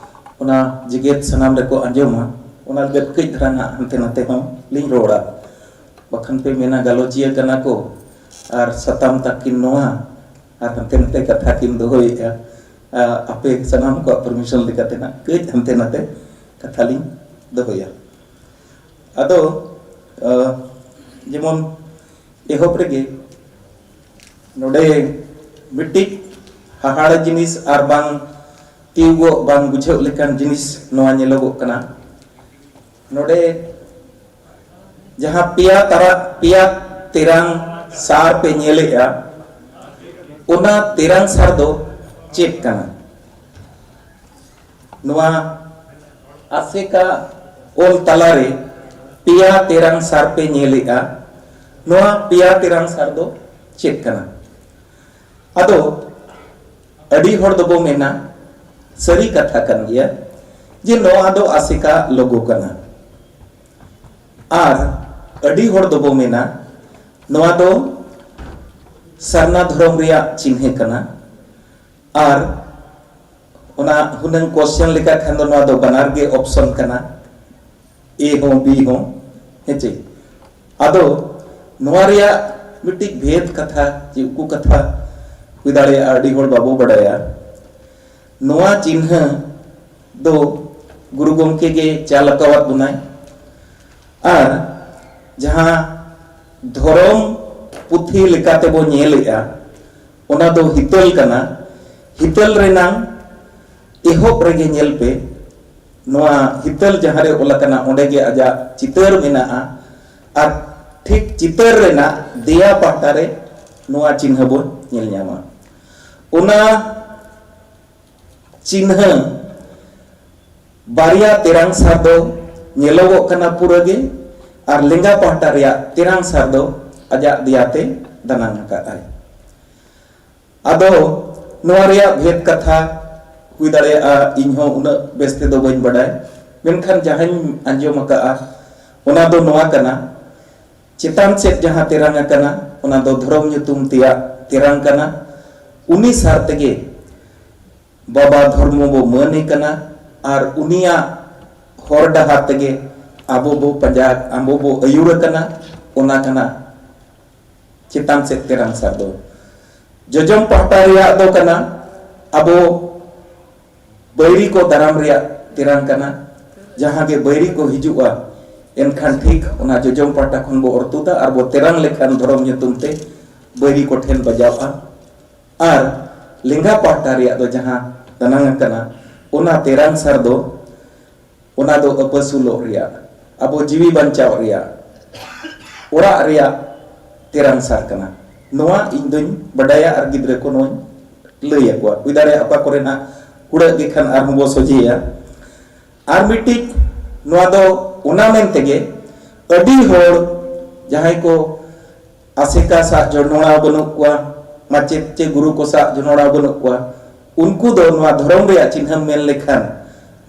ᱚᱱᱟ ᱡᱮᱜᱮᱛ ᱥᱟᱱᱟᱢ ᱨᱮᱠᱚ ᱟᱸᱡᱚᱢᱟ, ᱚᱱᱟ ᱞᱟᱹᱜᱤᱫ ᱠᱟᱹᱡ ᱫᱷᱟᱨᱟ ᱱᱟᱦᱟᱜ ᱦᱟᱱᱛᱮ ᱱᱟᱛᱮ ᱦᱚᱸ ᱞᱤᱧ ᱨᱚᱲᱟ᱾ ᱵᱟᱠᱷᱟᱱ ᱯᱮ ᱢᱮᱱᱟ ᱜᱟᱞᱚᱪᱤᱭᱟᱹ ᱠᱟᱱᱟ ᱠᱚ ᱟᱨ ᱥᱟᱛᱟᱢ ᱛᱟᱹᱠᱤᱱ ᱱᱚᱣᱟ ᱟᱨ ᱦᱟᱱᱛᱮ ᱱᱟᱛᱮ ᱠᱟᱛᱷᱟ ᱠᱤᱱ ᱫᱚᱦᱚᱭᱮᱫᱼᱟ᱾ ᱟᱯᱮ ᱥᱟᱱᱟᱢ ᱠᱚᱣᱟᱜ ᱯᱟᱨᱢᱤᱥᱚᱱ ᱞᱮᱠᱟᱛᱮ ᱱᱟᱜ ᱠᱟᱹᱡ ᱦᱟᱱᱛᱮ ᱱᱟᱛᱮ ᱠᱟᱛᱷᱟ ᱞᱤᱧ ᱫᱚᱦᱚᱭᱟ᱾ ᱟᱫᱚ ᱡᱮᱢᱚᱱ ᱮᱦᱚᱵ ᱨᱮᱜᱮ ᱱᱚᱰᱮ ᱢᱤᱫᱴᱤᱡ ᱦᱟᱦᱟᱲᱟ ᱡᱤᱱᱤᱥ ᱟᱨ ᱵᱟᱝ ᱛᱤᱭᱩᱜᱚᱜ ᱵᱟᱝ ᱵᱩᱡᱷᱟᱹᱜ ᱞᱮᱠᱟᱱ ᱡᱤᱱᱤᱥ ᱱᱚᱣᱟ ᱧᱮᱞᱚᱜᱚᱜ ᱠᱟᱱᱟ᱾ ᱱᱚᱰᱮ ᱡᱟᱦᱟᱸ ᱯᱮᱭᱟ ᱛᱟᱨᱟ ᱯᱮᱭᱟ ᱛᱮᱨᱟᱝ ᱥᱟᱨ ᱯᱮ ᱧᱮᱞᱮᱜᱼᱟ, ᱚᱱᱟ ᱛᱮᱨᱟᱝ ᱥᱟᱨ ᱫᱚ ᱪᱮᱫ ᱠᱟᱱᱟ? ᱱᱚᱣᱟ ᱟᱥᱮᱠᱟ ᱚᱞ ᱛᱟᱞᱟᱨᱮ ᱯᱮᱭᱟ ᱛᱮᱨᱟᱝ ᱥᱟᱨ ᱯᱮ ᱧᱮᱞᱮᱜᱼᱟ᱾ ᱱᱚᱣᱟ ᱯᱮᱭᱟ ᱛᱮᱨᱟᱝ ᱥᱟᱨ ᱫᱚ ᱪᱮᱫ ᱠᱟᱱᱟ? ᱟᱫᱚ ᱟᱹᱰᱤ ᱦᱚᱲ ᱫᱚᱵᱚ ᱢᱮᱱᱟ, ᱥᱟᱹᱨᱤ ᱠᱟᱛᱷᱟ ᱠᱟᱱ ᱜᱮᱭᱟ ᱡᱮ ᱱᱚᱣᱟ ᱫᱚ ᱟᱥᱮᱠᱟ ᱞᱳᱜᱳ ᱠᱟᱱᱟ᱾ ᱟᱨ ᱟᱹᱰᱤ ᱦᱚᱲ ᱫᱚᱵᱚ ᱢᱮᱱᱟ, ᱱᱚᱣᱟ ᱫᱚ ᱥᱟᱨᱱᱟ ᱫᱷᱚᱨᱚᱢ ᱨᱮᱭᱟᱜ ᱪᱤᱱᱦᱟᱹ ᱠᱟᱱᱟ᱾ ᱟᱨ ᱚᱱᱟ ᱦᱩᱱᱟᱹᱝ ᱠᱚᱥᱪᱮᱱ ᱞᱮᱠᱟ ᱠᱷᱟᱱ ᱫᱚ ᱱᱚᱣᱟ ᱫᱚ ᱵᱟᱱᱟᱨ ᱜᱮ ᱚᱯᱥᱚᱱ ᱠᱟᱱᱟ, ᱮ ᱦᱚᱸ ᱵᱤ ᱦᱚᱸ, ᱦᱮᱸ ᱪᱮ? ᱟᱫᱚ ᱱᱚᱣᱟ ᱨᱮᱭᱟᱜ ᱢᱤᱫᱴᱤᱡ ᱵᱷᱮᱫ ᱠᱟᱛᱷᱟ ᱪᱮ ᱩᱠᱩ ᱠᱟᱛᱷᱟ ᱦᱩᱭ ᱫᱟᱲᱮᱭᱟᱜᱼᱟ, ᱟᱹᱰᱤ ᱦᱚᱲ ᱵᱟᱵᱚ ᱵᱟᱰᱟᱭᱟ᱾ ᱱᱚᱣᱟ ᱪᱤᱱᱦᱟᱹ ᱫᱚ ᱜᱩᱨᱩ ᱜᱚᱢᱠᱮ ᱜᱮ ᱪᱟᱞ ᱟᱠᱟᱣᱟᱫ ᱵᱚᱱᱟᱭ᱾ ᱟᱨ ᱡᱟᱦᱟᱸ ᱫᱷᱚᱨᱚᱢ ᱯᱩᱛᱷᱤ ᱞᱮᱠᱟᱛᱮᱵᱚ ᱧᱮᱞᱮᱜᱼᱟ, ᱚᱱᱟ ᱫᱚ ᱦᱤᱛᱟᱹᱞ ᱠᱟᱱᱟ᱾ ᱦᱤᱛᱟᱹᱞ ᱨᱮᱱᱟᱝ ᱮᱦᱚᱵ ᱨᱮᱜᱮ ᱧᱮᱞ ᱯᱮ, ᱱᱚᱣᱟ ᱦᱤᱛᱟᱹᱞ ᱡᱟᱦᱟᱸ ᱨᱮ ᱚᱞ ᱟᱠᱟᱱᱟ, ᱚᱸᱰᱮ ᱜᱮ ᱟᱡᱟᱜ ᱪᱤᱛᱟᱹᱨ ᱢᱮᱱᱟᱜᱼᱟ᱾ ᱟᱨ ᱴᱷᱤᱠ ᱪᱤᱛᱟᱹᱨ ᱨᱮᱱᱟᱜ ᱫᱮᱭᱟ ᱯᱟᱦᱴᱟ ᱨᱮ ᱱᱚᱣᱟ ᱪᱤᱱᱦᱟᱹ ᱵᱚᱱ ᱧᱮᱞ ᱧᱟᱢᱟ᱾ ᱚᱱᱟ ᱪᱤᱱᱦᱟᱹ ᱵᱟᱨᱭᱟ ᱛᱮᱨᱟᱝ ᱥᱟᱨ ᱫᱚ ᱧᱮᱞᱚᱜᱚᱜ ᱠᱟᱱᱟ ᱯᱩᱨᱟᱹ ᱜᱮ, ᱟᱨ ᱞᱮᱸᱜᱟ ᱯᱟᱦᱴᱟ ᱨᱮᱭᱟᱜ ᱛᱮᱨᱟᱝ ᱥᱟᱨ ᱫᱚ ᱟᱡᱟᱜ ᱫᱮᱭᱟᱛᱮ ᱫᱟᱱᱟᱝ ᱟᱠᱟᱫ ᱟᱭ᱾ ᱟᱫᱚ ᱱᱚᱣᱟ ᱨᱮᱭᱟᱜ ᱵᱷᱮᱫ ᱠᱟᱛᱷᱟ ᱦᱩᱭ ᱫᱟᱲᱮᱭᱟᱜᱼᱟ, ᱤᱧ ᱦᱚᱸ ᱩᱱᱟᱹᱜ ᱵᱮᱥ ᱛᱮᱫᱚ ᱵᱟᱹᱧ ᱵᱟᱰᱟᱭ, ᱢᱮᱱᱠᱷᱟᱱ ᱡᱟᱦᱟᱸᱧ ᱟᱸᱡᱚᱢ ᱟᱠᱟᱫᱼᱟ, ᱚᱱᱟ ᱫᱚ ᱱᱚᱣᱟ ᱠᱟᱱᱟ, ᱪᱮᱛᱟᱱ ᱥᱮᱫ ᱡᱟᱦᱟᱸ ᱛᱮᱨᱟᱝ ᱟᱠᱟᱱᱟ, ᱚᱱᱟ ᱫᱚ ᱫᱷᱚᱨᱚᱢ ᱧᱩᱛᱩᱢ ᱛᱮᱭᱟᱜ ᱛᱮᱨᱟᱝ ᱠᱟᱱᱟ᱾ ᱩᱱᱤ ᱥᱟᱨ ᱛᱮᱜᱮ ᱵᱟᱵᱟ ᱫᱷᱚᱨᱢᱚ ᱵᱚ ᱢᱟᱹᱱᱮ ᱠᱟᱱᱟ ᱟᱨ ᱩᱱᱤᱭᱟᱜ ᱦᱚᱨ ᱰᱟᱦᱟᱨ ᱛᱮᱜᱮ ᱟᱵᱚ ᱵᱚ ᱯᱟᱸᱡᱟ, ᱟᱵᱚ ᱵᱚ ᱟᱹᱭᱩᱨ ᱟᱠᱟᱱᱟ, ᱚᱱᱟ ᱠᱟᱱᱟ ᱪᱮᱛᱟᱱ ᱥᱮᱫ ᱛᱮᱨᱟᱝ ᱥᱟᱨ ᱫᱚ᱾ ᱡᱚᱡᱚᱢ ᱯᱟᱦᱴᱟ ᱨᱮᱭᱟᱜ ᱫᱚ ᱠᱟᱱᱟ ᱟᱵᱚ ᱵᱟᱹᱭᱨᱤ ᱠᱚ ᱫᱟᱨᱟᱢ ᱨᱮᱭᱟᱜ ᱛᱮᱨᱟᱝ ᱠᱟᱱᱟ᱾ ᱡᱟᱦᱟᱸ ᱜᱮ ᱵᱟᱹᱭᱨᱤ ᱠᱚ ᱦᱤᱡᱩᱜᱼᱟ, ᱮᱱᱠᱷᱟᱱ ᱴᱷᱤᱠ ᱚᱱᱟ ᱡᱚᱡᱚᱢ ᱯᱟᱦᱴᱟ ᱠᱷᱚᱱ ᱵᱚ ᱚᱨ ᱛᱩᱫᱟ ᱟᱨ ᱵᱚ ᱛᱮᱨᱟᱝ ᱞᱮᱠᱷᱟᱱ ᱫᱷᱚᱨᱚᱢ ᱧᱩᱛᱩᱢ ᱛᱮ ᱵᱟᱹᱭᱨᱤ ᱠᱚᱴᱷᱮᱱ ᱵᱟᱡᱟᱣᱼᱟ᱾ ᱟᱨ ᱞᱮᱸᱜᱟ ᱯᱟᱦᱴᱟ ᱨᱮᱭᱟᱜ ᱫᱚ ᱡᱟᱦᱟᱸ ᱫᱟᱱᱟᱝ ᱟᱠᱟᱱᱟ, ᱚᱱᱟ ᱛᱮᱨᱟᱝ ᱥᱟᱨ ᱫᱚ, ᱚᱱᱟ ᱫᱚ ᱟᱹᱯᱟᱹᱥᱩᱞᱚᱜ ᱨᱮᱭᱟᱜ, ᱟᱵᱚ ᱡᱤᱣᱤ ᱵᱟᱧᱪᱟᱣ ᱨᱮᱭᱟᱜ, ᱚᱲᱟᱜ ᱨᱮᱭᱟᱜ ᱛᱮᱨᱟᱝ ᱥᱟᱨ ᱠᱟᱱᱟ᱾ ᱱᱚᱣᱟ ᱤᱧ ᱫᱚᱧ ᱵᱟᱰᱟᱭᱟ ᱟᱨ ᱜᱤᱫᱽᱨᱟᱹ ᱠᱚ ᱱᱚᱣᱟᱧ ᱞᱟᱹᱭ ᱟᱠᱚᱣᱟ᱾ ᱦᱩᱭ ᱫᱟᱲᱮᱭᱟᱜᱼᱟ ᱚᱠᱟ ᱠᱚᱨᱮ ᱱᱟᱜ ᱦᱩᱲᱟᱹᱜ ᱜᱮ ᱠᱷᱟᱱ ᱟᱨᱦᱚᱸ ᱵᱚ ᱥᱚᱡᱷᱮᱭᱟ᱾ ᱟᱨ ᱢᱤᱫᱴᱤᱡ, ᱱᱚᱣᱟ ᱫᱚ ᱚᱱᱟ ᱢᱮᱱ ᱛᱮᱜᱮ ᱟᱹᱰᱤ ᱦᱚᱲ ᱡᱟᱦᱟᱸᱭ ᱠᱚ ᱟᱥᱮᱠᱟ ᱥᱟᱜ ᱡᱚᱱᱚᱲᱟᱣ ᱵᱟᱹᱱᱩᱜ ᱠᱚᱣᱟ, ᱢᱟᱪᱮᱫ ᱪᱮ ᱜᱩᱨᱩ ᱠᱚ ᱥᱟᱜ ᱡᱚᱱᱚᱲᱟᱣ ᱵᱟᱹᱱᱩᱜ ᱠᱚᱣᱟ, ᱩᱱᱠᱩ ᱫᱚ ᱱᱚᱣᱟ ᱫᱷᱚᱨᱚᱢ ᱨᱮᱭᱟᱜ ᱪᱤᱱᱦᱟᱹᱢ ᱢᱮᱱ ᱞᱮᱠᱷᱟᱱ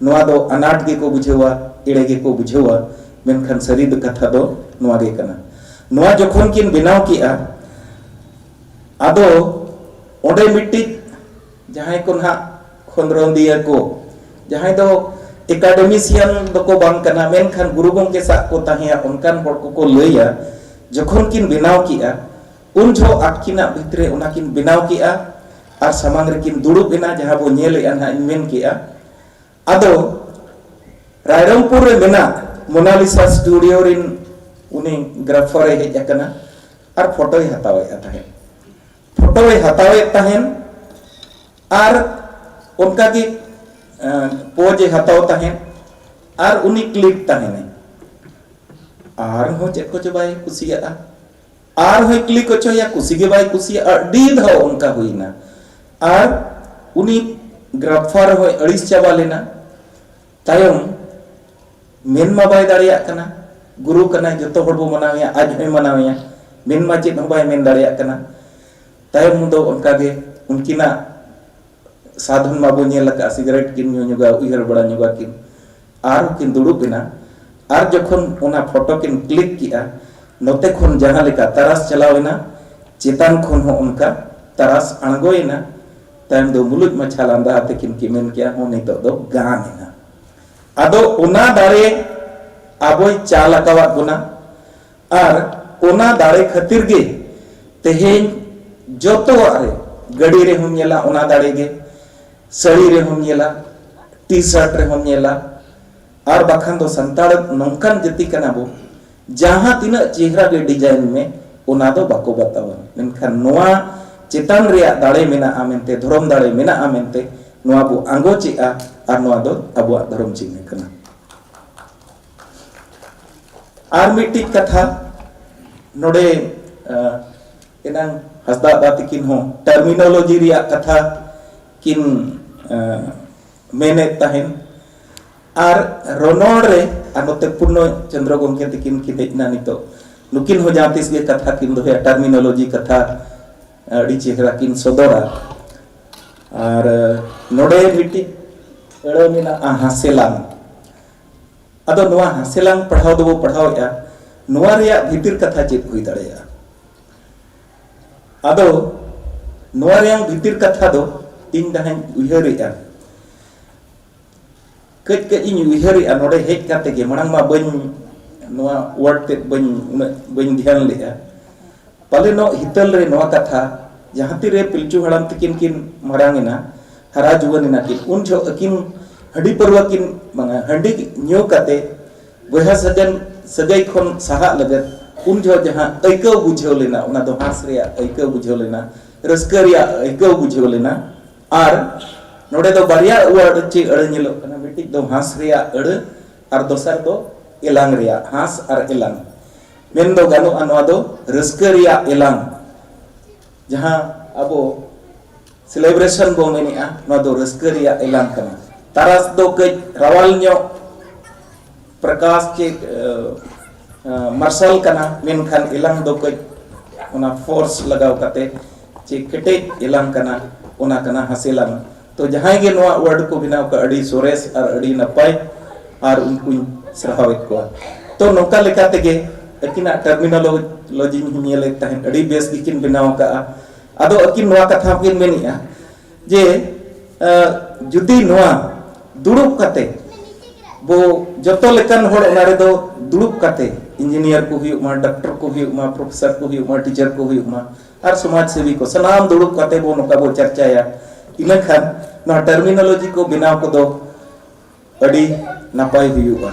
ᱱᱚᱣᱟ ᱫᱚ ᱟᱱᱟᱴ ᱜᱮᱠᱚ ᱵᱩᱡᱷᱟᱹᱣᱟ, ᱮᱲᱮ ᱜᱮᱠᱚ ᱵᱩᱡᱷᱟᱹᱣᱟ᱾ ᱢᱮᱱᱠᱷᱟᱱ ᱥᱟᱹᱨᱤ ᱫᱚ ᱠᱟᱛᱷᱟ ᱫᱚ ᱱᱚᱣᱟ ᱜᱮ ᱠᱟᱱᱟ᱾ ᱱᱚᱣᱟ ᱡᱚᱠᱷᱚᱱ ᱠᱤᱱ ᱵᱮᱱᱟᱣ ᱠᱮᱜᱼᱟ, ᱟᱫᱚ ᱚᱸᱰᱮ ᱢᱤᱫᱴᱤᱡ ᱡᱟᱦᱟᱸᱭ ᱠᱚ ᱱᱟᱦᱟᱜ ᱠᱷᱚᱸᱫᱽᱨᱚᱸᱫᱤᱭᱟᱹ ᱠᱚ, ᱡᱟᱦᱟᱸᱭ ᱫᱚ ᱮᱠᱟᱰᱮᱢᱤᱥᱤᱭᱟᱱ ᱫᱚᱠᱚ ᱵᱟᱝ ᱠᱟᱱᱟ, ᱢᱮᱱᱠᱷᱟᱱ ᱜᱩᱨᱩ ᱜᱚᱢᱠᱮ ᱥᱟᱜ ᱠᱚ ᱛᱟᱦᱮᱸᱭᱟ, ᱚᱱᱠᱟᱱ ᱦᱚᱲ ᱠᱚᱠᱚ ᱞᱟᱹᱭᱟ, ᱡᱚᱠᱷᱚᱱ ᱠᱤᱱ ᱵᱮᱱᱟᱣ ᱠᱮᱜᱼᱟ, ᱩᱱ ᱡᱚᱦᱚᱜ ᱟᱹᱠᱤᱱᱟᱜ ᱵᱷᱤᱛᱨᱮ ᱚᱱᱟ ᱠᱤᱱ ᱵᱮᱱᱟᱣ ᱠᱮᱜᱼᱟ ᱟᱨ ᱥᱟᱢᱟᱝ ᱨᱮᱠᱤᱱ ᱫᱩᱲᱩᱵ ᱮᱱᱟ, ᱡᱟᱦᱟᱸ ᱵᱚ ᱧᱮᱞᱮᱜᱼᱟ ᱱᱟᱦᱟᱜ ᱤᱧ ᱢᱮᱱ ᱠᱮᱜᱼᱟ᱾ ᱟᱫᱚ ᱨᱟᱭᱨᱚᱝᱯᱩᱨ ᱨᱮ ᱢᱮᱱᱟᱜ ᱢᱳᱱᱟᱞᱤᱥᱟ ᱥᱴᱩᱰᱤᱭᱳ ᱨᱤᱱ ᱩᱱᱤ ᱜᱨᱟᱯᱷᱟᱨ ᱮ ᱦᱮᱡ ᱟᱠᱟᱱᱟ ᱟᱨ ᱯᱷᱳᱴᱳᱭ ᱦᱟᱛᱟᱣᱮᱫᱼᱟ ᱛᱟᱦᱮᱸᱫ᱾ ᱯᱷᱳᱴᱳᱭ ᱦᱟᱛᱟᱣᱮᱫ ᱛᱟᱦᱮᱸᱫ ᱟᱨ ᱚᱱᱠᱟᱜᱮ ᱯᱳᱡᱽ ᱮ ᱦᱟᱛᱟᱣ ᱛᱟᱦᱮᱸᱫ ᱟᱨ ᱩᱱᱤ ᱠᱞᱤᱠ ᱛᱟᱦᱮᱱᱟᱭ᱾ ᱟᱨᱦᱚᱸ ᱪᱮᱫ ᱠᱚᱪᱚ ᱵᱟᱭ ᱠᱩᱥᱤᱭᱟᱜᱼᱟ, ᱟᱨᱦᱚᱸᱭ ᱠᱞᱤᱠ ᱦᱚᱪᱚᱭᱟ, ᱠᱩᱥᱤ ᱜᱮ ᱵᱟᱭ ᱠᱩᱥᱤᱭᱟᱜᱼᱟ᱾ ᱟᱹᱰᱤ ᱫᱷᱟᱣ ᱚᱱᱠᱟ ᱦᱩᱭᱱᱟ᱾ ᱟᱨ ᱩᱱᱤ ᱜᱨᱟᱯᱷᱟᱨ ᱦᱚᱸᱭ ᱟᱹᱲᱤᱥ ᱪᱟᱵᱟ ᱞᱮᱱᱟ᱾ ᱛᱟᱭᱚᱢ ᱢᱮᱱ ᱢᱟ ᱵᱟᱭ ᱫᱟᱲᱮᱭᱟᱜ ᱠᱟᱱᱟ, ᱜᱩᱨᱩ ᱠᱟᱱᱟᱭ, ᱡᱚᱛᱚ ᱦᱚᱲ ᱵᱚ ᱢᱟᱱᱟᱣᱮᱭᱟ, ᱟᱡ ᱦᱚᱸᱭ ᱢᱟᱱᱟᱣᱮᱭᱟ, ᱢᱮᱱ ᱢᱟ ᱪᱮᱫ ᱦᱚᱸ ᱵᱟᱭ ᱢᱮᱱ ᱫᱟᱲᱮᱭᱟᱜ ᱠᱟᱱᱟ᱾ ᱛᱟᱭᱚᱢ ᱫᱚ ᱚᱱᱠᱟᱜᱮ ᱩᱱᱠᱤᱱᱟᱜ ᱥᱟᱫᱷᱚᱱ ᱢᱟᱵᱚ ᱧᱮᱞ ᱟᱠᱟᱫ, ᱥᱤᱜᱟᱨᱮᱴ ᱠᱤᱱ ᱧᱩ ᱧᱚᱜᱟ, ᱩᱭᱦᱟᱹᱨ ᱵᱟᱲᱟ ᱧᱚᱜᱟ ᱠᱤᱱ, ᱟᱨ ᱠᱤᱱ ᱫᱩᱲᱩᱵ ᱮᱱᱟ᱾ ᱟᱨ ᱡᱚᱠᱷᱚᱱ ᱚᱱᱟ ᱯᱷᱳᱴᱳ ᱠᱤᱱ ᱠᱞᱤᱠ ᱠᱮᱜᱼᱟ, ᱱᱚᱛᱮ ᱠᱷᱚᱱ ᱡᱟᱦᱟᱸ ᱞᱮᱠᱟ ᱛᱟᱨᱟᱥ ᱪᱟᱞᱟᱣ ᱮᱱᱟ, ᱪᱮᱛᱟᱱ ᱠᱷᱚᱱ ᱦᱚᱸ ᱚᱱᱠᱟ ᱛᱟᱨᱟᱥ ᱟᱬᱜᱚᱭᱮᱱᱟ᱾ ᱛᱟᱭᱚᱢ ᱫᱚ ᱢᱩᱞᱩᱡ ᱢᱟᱪᱷᱟ ᱞᱟᱸᱫᱟ ᱟᱛᱮ ᱠᱤᱱ ᱠᱤᱢᱮᱱ ᱠᱮᱜᱼᱟ, "ᱦᱚᱸ, ᱱᱤᱛᱚᱜ ᱫᱚ ᱜᱟᱱ ᱮᱱᱟ᱾" ᱟᱫᱚ ᱚᱱᱟ ᱫᱟᱲᱮ ᱟᱵᱚᱭ ᱪᱟᱞ ᱟᱠᱟᱣᱟᱫ ᱵᱚᱱᱟ᱾ ᱟᱨ ᱚᱱᱟ ᱫᱟᱲᱮ ᱠᱷᱟᱹᱛᱤᱨ ᱜᱮ ᱛᱮᱦᱮᱧ ᱡᱚᱛᱚᱣᱟᱜ ᱨᱮ, ᱜᱟᱹᱰᱤ ᱨᱮᱦᱚᱸᱢ ᱧᱮᱞᱟ ᱚᱱᱟ ᱫᱟᱲᱮ ᱜᱮ, ᱥᱟᱹᱲᱤ ᱨᱮᱦᱚᱸᱢ ᱧᱮᱞᱟ, ᱴᱤ ᱥᱟᱨᱴ ᱨᱮᱦᱚᱸᱢ ᱧᱮᱞᱟ, ᱟᱨ ᱵᱟᱠᱷᱟᱱ ᱫᱚ ᱥᱟᱱᱛᱟᱲ ᱱᱚᱝᱠᱟᱱ ᱡᱟᱹᱛᱤ ᱠᱟᱱᱟ ᱵᱚ, ᱡᱟᱦᱟᱸ ᱛᱤᱱᱟᱹᱜ ᱪᱮᱦᱨᱟ ᱜᱮ ᱰᱤᱡᱟᱭᱤᱱ ᱢᱮ, ᱚᱱᱟ ᱫᱚ ᱵᱟᱠᱚ ᱵᱟᱛᱟᱣᱟ᱾ ᱢᱮᱱᱠᱷᱟᱱ ᱱᱚᱣᱟ ᱪᱮᱛᱟᱱ ᱨᱮᱭᱟᱜ ᱫᱟᱲᱮ ᱢᱮᱱᱟᱜᱼᱟ ᱢᱮᱱᱛᱮ, ᱫᱷᱚᱨᱚᱢ ᱫᱟᱲᱮ ᱢᱮᱱᱟᱜᱼᱟ ᱢᱮᱱᱛᱮ, ᱱᱚᱣᱟ ᱵᱚ ᱟᱸᱜᱚᱪᱮᱜᱼᱟ ᱟᱨ ᱱᱚᱣᱟ ᱫᱚ ᱟᱵᱚᱣᱟᱜ ᱫᱷᱚᱨᱚᱢ ᱪᱤᱱᱦᱟᱹ ᱠᱟᱱᱟ᱾ ᱟᱨ ᱢᱤᱫᱴᱤᱡ ᱠᱟᱛᱷᱟ ᱱᱚᱰᱮ, ᱟᱸ, ᱮᱱᱟᱝ ᱦᱟᱸᱥᱫᱟ ᱫᱟ ᱛᱤᱠᱤᱱ ᱦᱚᱸ ᱴᱟᱨᱢᱤᱱᱳᱞᱚᱡᱤ ᱨᱮᱭᱟᱜ ᱠᱟᱛᱷᱟ ᱠᱤᱱ, ᱟᱸ, ᱢᱮᱱᱮᱫ ᱛᱟᱦᱮᱱ᱾ ᱟᱨ ᱨᱚᱱᱚᱲ ᱨᱮ, ᱟᱨ ᱱᱚᱛᱮ ᱯᱩᱨᱱᱚ ᱪᱚᱱᱫᱨᱚ ᱜᱚᱢᱠᱮ ᱛᱤᱠᱤᱱ ᱠᱤᱱ ᱦᱮᱡ ᱮᱱᱟ ᱱᱤᱛᱚᱜ, ᱱᱩᱠᱤᱱ ᱦᱚᱸ ᱡᱟᱦᱟᱸ ᱛᱤᱥ ᱜᱮ ᱠᱟᱛᱷᱟ ᱠᱤᱱ ᱫᱚᱦᱚᱭᱟ, ᱴᱟᱨᱢᱤᱱᱳᱞᱚᱡᱤ ᱠᱟᱛᱷᱟ ᱟᱹᱰᱤ ᱪᱮᱦᱨᱟ ᱠᱤᱱ ᱥᱚᱫᱚᱨᱟ᱾ ᱟᱨ ᱱᱚᱰᱮ ᱢᱤᱫᱴᱤᱡ ᱟᱹᱲᱟᱹ ᱢᱮᱱᱟᱜᱼᱟ, ᱦᱟᱸᱥᱮᱞᱟᱝ᱾ ᱟᱫᱚ ᱱᱚᱣᱟ ᱦᱟᱸᱥᱮᱞᱟᱝ ᱯᱟᱲᱦᱟᱣ ᱫᱚᱵᱚ ᱯᱟᱲᱦᱟᱣᱮᱫᱼᱟ, ᱱᱚᱣᱟ ᱨᱮᱭᱟᱜ ᱵᱷᱤᱛᱤᱨ ᱠᱟᱛᱷᱟ ᱪᱮᱫ ᱦᱩᱭ ᱫᱟᱲᱮᱭᱟᱜᱼᱟ? ᱟᱫᱚ ᱱᱚᱣᱟ ᱨᱮᱭᱟᱜ ᱵᱷᱤᱛᱤᱨ ᱠᱟᱛᱷᱟ ᱫᱚ ᱤᱧ ᱡᱟᱦᱟᱸᱧ ᱩᱭᱦᱟᱹᱨᱮᱜᱼᱟ, ᱠᱟᱹᱡ ᱠᱟᱹᱡ ᱤᱧ ᱩᱭᱦᱟᱹᱨᱮᱜᱼᱟ ᱱᱚᱰᱮ ᱦᱮᱡ ᱠᱟᱛᱮ ᱜᱮ, ᱢᱟᱲᱟᱝ ᱢᱟ ᱵᱟᱹᱧ, ᱱᱚᱣᱟ ᱣᱟᱨᱰ ᱛᱮᱫ ᱵᱟᱹᱧ, ᱩᱱᱟᱹᱜ ᱵᱟᱹᱧ ᱫᱷᱮᱭᱟᱱ ᱞᱮᱜᱼᱟ᱾ ᱯᱟᱞᱮᱱᱚᱜ ᱦᱤᱛᱟᱹᱞ ᱨᱮ ᱱᱚᱣᱟ ᱠᱟᱛᱷᱟ, ᱡᱟᱦᱟᱸ ᱛᱤᱨᱮ ᱯᱤᱞᱪᱩ ᱦᱟᱲᱟᱢ ᱛᱤᱠᱤᱱ ᱠᱤᱱ ᱢᱟᱨᱟᱝ ᱮᱱᱟ, ᱦᱟᱨᱟ ᱡᱩᱣᱟᱹᱱ ᱮᱱᱟ ᱠᱤᱱ, ᱩᱱ ᱡᱚᱦᱚᱜ ᱟᱹᱠᱤᱱ ᱦᱟᱺᱰᱤ ᱯᱟᱹᱨᱣᱟᱹ ᱠᱤᱱ, ᱵᱟᱝᱟ, ᱦᱟᱺᱰᱤ ᱧᱩ ᱠᱟᱛᱮ ᱵᱚᱭᱦᱟ ᱥᱟᱹᱜᱟᱹᱱ, ᱥᱟᱹᱜᱟᱹᱭ ᱠᱷᱚᱱ ᱥᱟᱦᱟᱜ ᱞᱟᱹᱜᱤᱫ ᱩᱱ ᱡᱚᱦᱚᱜ ᱡᱟᱦᱟᱸ ᱟᱹᱭᱠᱟᱹᱣ ᱵᱩᱡᱷᱟᱹᱣ ᱞᱮᱱᱟ, ᱚᱱᱟ ᱫᱚ ᱦᱟᱸᱥ ᱨᱮᱭᱟᱜ ᱟᱹᱭᱠᱟᱹᱣ ᱵᱩᱡᱷᱟᱹᱣ ᱞᱮᱱᱟ, ᱨᱟᱹᱥᱠᱟᱹ ᱨᱮᱭᱟᱜ ᱟᱹᱭᱠᱟᱹᱣ ᱵᱩᱡᱷᱟᱹᱣ ᱞᱮᱱᱟ᱾ ᱟᱨ ᱱᱚᱰᱮ ᱫᱚ ᱵᱟᱨᱭᱟ ᱣᱟᱨᱰ ᱪᱮ ᱟᱹᱲᱟᱹ ᱧᱮᱞᱚᱜ ᱠᱟᱱᱟ, ᱢᱤᱫᱴᱤᱡ ᱫᱚ ᱦᱟᱸᱥ ᱨᱮᱭᱟᱜ ᱟᱹᱲᱟᱹ ᱟᱨ ᱫᱚᱥᱟᱨ ᱫᱚ ᱮᱞᱟᱝ ᱨᱮᱭᱟᱜ, ᱦᱟᱸᱥ ᱟᱨ ᱮᱞᱟᱝ᱾ ᱢᱮᱱ ᱫᱚ ᱜᱟᱱᱚᱜᱼᱟ, ᱱᱚᱣᱟ ᱫᱚ ᱨᱟᱹᱥᱠᱟᱹ ᱨᱮᱭᱟᱜ ᱮᱞᱟᱝ᱾ ᱡᱟᱦᱟᱸ ᱟᱵᱚ ᱥᱮᱞᱮᱵᱨᱮᱥᱚᱱ ᱵᱚ ᱢᱮᱱᱮᱜᱼᱟ, ᱱᱚᱣᱟ ᱫᱚ ᱨᱟᱹᱥᱠᱟᱹ ᱨᱮᱭᱟᱜ ᱮᱞᱟᱝ ᱠᱟᱱᱟ᱾ ᱛᱟᱨᱟᱥ ᱫᱚ ᱠᱟᱹᱡ ᱨᱟᱣᱟᱞ ᱧᱚᱜ ᱯᱨᱚᱠᱟᱥ ᱪᱮ, ᱮ, ᱮ, ᱢᱟᱨᱥᱟᱞ ᱠᱟᱱᱟ, ᱢᱮᱱᱠᱷᱟᱱ ᱮᱞᱟᱝ ᱫᱚ ᱠᱟᱹᱡ ᱚᱱᱟ ᱯᱷᱳᱨᱥ ᱞᱟᱜᱟᱣ ᱠᱟᱛᱮ ᱪᱮ ᱠᱮᱴᱮᱡ ᱮᱞᱟᱝ ᱠᱟᱱᱟ, ᱚᱱᱟ ᱠᱟᱱᱟ ᱦᱟᱸᱥᱮᱞᱟᱝ᱾ ᱛᱚ ᱡᱟᱦᱟᱸᱭ ᱜᱮ ᱱᱚᱣᱟ ᱣᱟᱨᱰ ᱠᱚ ᱵᱮᱱᱟᱣ ᱠᱟᱜ, ᱟᱹᱰᱤ ᱥᱚᱨᱮᱥ ᱟᱨ ᱟᱹᱰᱤ ᱱᱟᱯᱟᱭ, ᱟᱨ ᱩᱱᱠᱩᱧ ᱥᱟᱨᱦᱟᱣᱮᱫ ᱠᱚᱣᱟ᱾ ᱛᱚ ᱱᱚᱝᱠᱟ ᱞᱮᱠᱟ ᱛᱮᱜᱮ ᱟᱹᱠᱤᱱᱟᱜ ᱴᱟᱨᱢᱤᱱᱳᱞᱚᱡᱤᱧ ᱧᱮᱞᱮᱫ ᱛᱟᱦᱮᱸᱫ, ᱟᱹᱰᱤ ᱵᱮᱥ ᱜᱮᱠᱤᱱ ᱵᱮᱱᱟᱣ ᱠᱟᱜᱼᱟ᱾ ᱟᱫᱚ ᱟᱹᱠᱤᱱ ᱱᱚᱣᱟ ᱠᱟᱛᱷᱟ ᱦᱚᱸᱠᱤᱱ ᱢᱮᱱᱮᱜᱼᱟ ᱡᱮ, ᱟᱸ, ᱡᱩᱫᱤ ᱱᱚᱣᱟ ᱫᱩᱲᱩᱵ ᱠᱟᱛᱮ ᱵᱚ ᱡᱚᱛᱚ ᱞᱮᱠᱟᱱ ᱦᱚᱲ ᱚᱱᱟ ᱨᱮᱫᱚ ᱫᱩᱲᱩᱵ ᱠᱟᱛᱮ, ᱤᱧᱡᱤᱱᱤᱭᱟᱨ ᱠᱚ ᱦᱩᱭᱩᱜ ᱢᱟ, ᱰᱟᱠᱴᱚᱨ ᱠᱚ ᱦᱩᱭᱩᱜ ᱢᱟ, ᱯᱨᱚᱯᱷᱮᱥᱚᱨ ᱠᱚ ᱦᱩᱭᱩᱜ ᱢᱟ, ᱴᱤᱪᱟᱨ ᱠᱚ ᱦᱩᱭᱩᱜ ᱢᱟ, ᱟᱨ ᱥᱚᱢᱟᱡᱽ ᱥᱮᱵᱤ ᱠᱚ, ᱥᱟᱱᱟᱢ ᱫᱩᱲᱩᱵ ᱠᱟᱛᱮ ᱵᱚ ᱱᱚᱝᱠᱟ ᱵᱚ ᱪᱟᱨᱪᱟᱭᱟ, ᱤᱱᱟᱹᱠᱷᱟᱱ ᱱᱚᱣᱟ ᱴᱟᱨᱢᱤᱱᱳᱞᱚᱡᱤ ᱠᱚ ᱵᱮᱱᱟᱣ ᱠᱚᱫᱚ ᱟᱹᱰᱤ ᱱᱟᱯᱟᱭ ᱦᱩᱭᱩᱜᱼᱟ᱾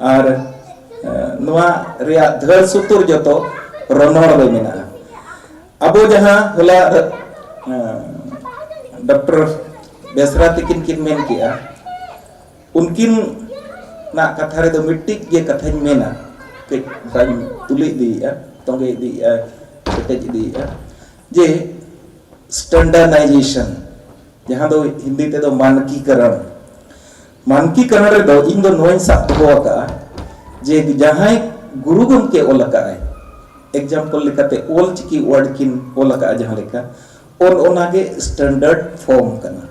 ᱟᱨ ᱮ, ᱱᱚᱣᱟ ᱨᱮᱭᱟᱜ ᱫᱷᱟᱹᱲ ᱥᱩᱛᱩᱨ ᱡᱚᱛᱚ ᱨᱚᱱᱚᱲ ᱨᱮ ᱢᱮᱱᱟᱜᱼᱟ᱾ ᱟᱵᱚ ᱡᱟᱦᱟᱸ ᱦᱚᱞᱟ ᱮ, ᱰᱚᱠᱴᱚᱨ ᱵᱮᱥᱨᱟ ᱛᱤᱠᱤᱱ ᱠᱤᱱ ᱢᱮᱱ ᱠᱮᱜᱼᱟ, ᱩᱱᱠᱤᱱᱟᱜ ᱠᱟᱛᱷᱟ ᱨᱮᱫᱚ ᱢᱤᱫᱴᱤᱡ ᱜᱮ ᱠᱟᱛᱷᱟᱧ ᱢᱮᱱᱟ, ᱠᱟᱹᱡ ᱫᱷᱟᱨᱟᱧ ᱛᱩᱞᱟᱹ ᱤᱫᱤᱭᱮᱫᱼᱟ, ᱛᱚᱸᱜᱮ ᱤᱫᱤᱭᱮᱫᱼᱟ, ᱠᱮᱴᱮᱡ ᱤᱫᱤᱭᱮᱫᱼᱟ, ᱡᱮ ᱥᱴᱮᱱᱰᱟᱨᱰᱟᱭᱡᱮᱥᱚᱱ, ᱡᱟᱦᱟᱸ ᱫᱚ ᱦᱤᱱᱫᱤ ᱛᱮᱫᱚ ᱢᱟᱱᱠᱤᱠᱚᱨᱚᱱ᱾ ᱢᱟᱱᱠᱤᱠᱚᱨᱚᱱ ᱨᱮᱫᱚ ᱤᱧ ᱫᱚ ᱱᱚᱣᱟᱧ ᱥᱟᱵ ᱫᱚᱦᱚ ᱟᱠᱟᱫᱼᱟ ᱡᱮ ᱡᱟᱦᱟᱸᱭ ᱜᱩᱨᱩ ᱜᱚᱢᱠᱮ ᱚᱞ ᱟᱠᱟᱫᱼᱟᱭ, ᱮᱠᱡᱟᱢᱯᱚᱞ ᱞᱮᱠᱟᱛᱮ ᱚᱞ ᱪᱤᱠᱤ ᱣᱟᱨᱰ ᱠᱤᱱ ᱚᱞ ᱟᱠᱟᱫᱼᱟ ᱡᱟᱦᱟᱸ ᱞᱮᱠᱟ, ᱚᱱ ᱚᱱᱟᱜᱮ ᱥᱴᱮᱱᱰᱟᱨᱰ ᱯᱷᱚᱨᱢ ᱠᱟᱱᱟ᱾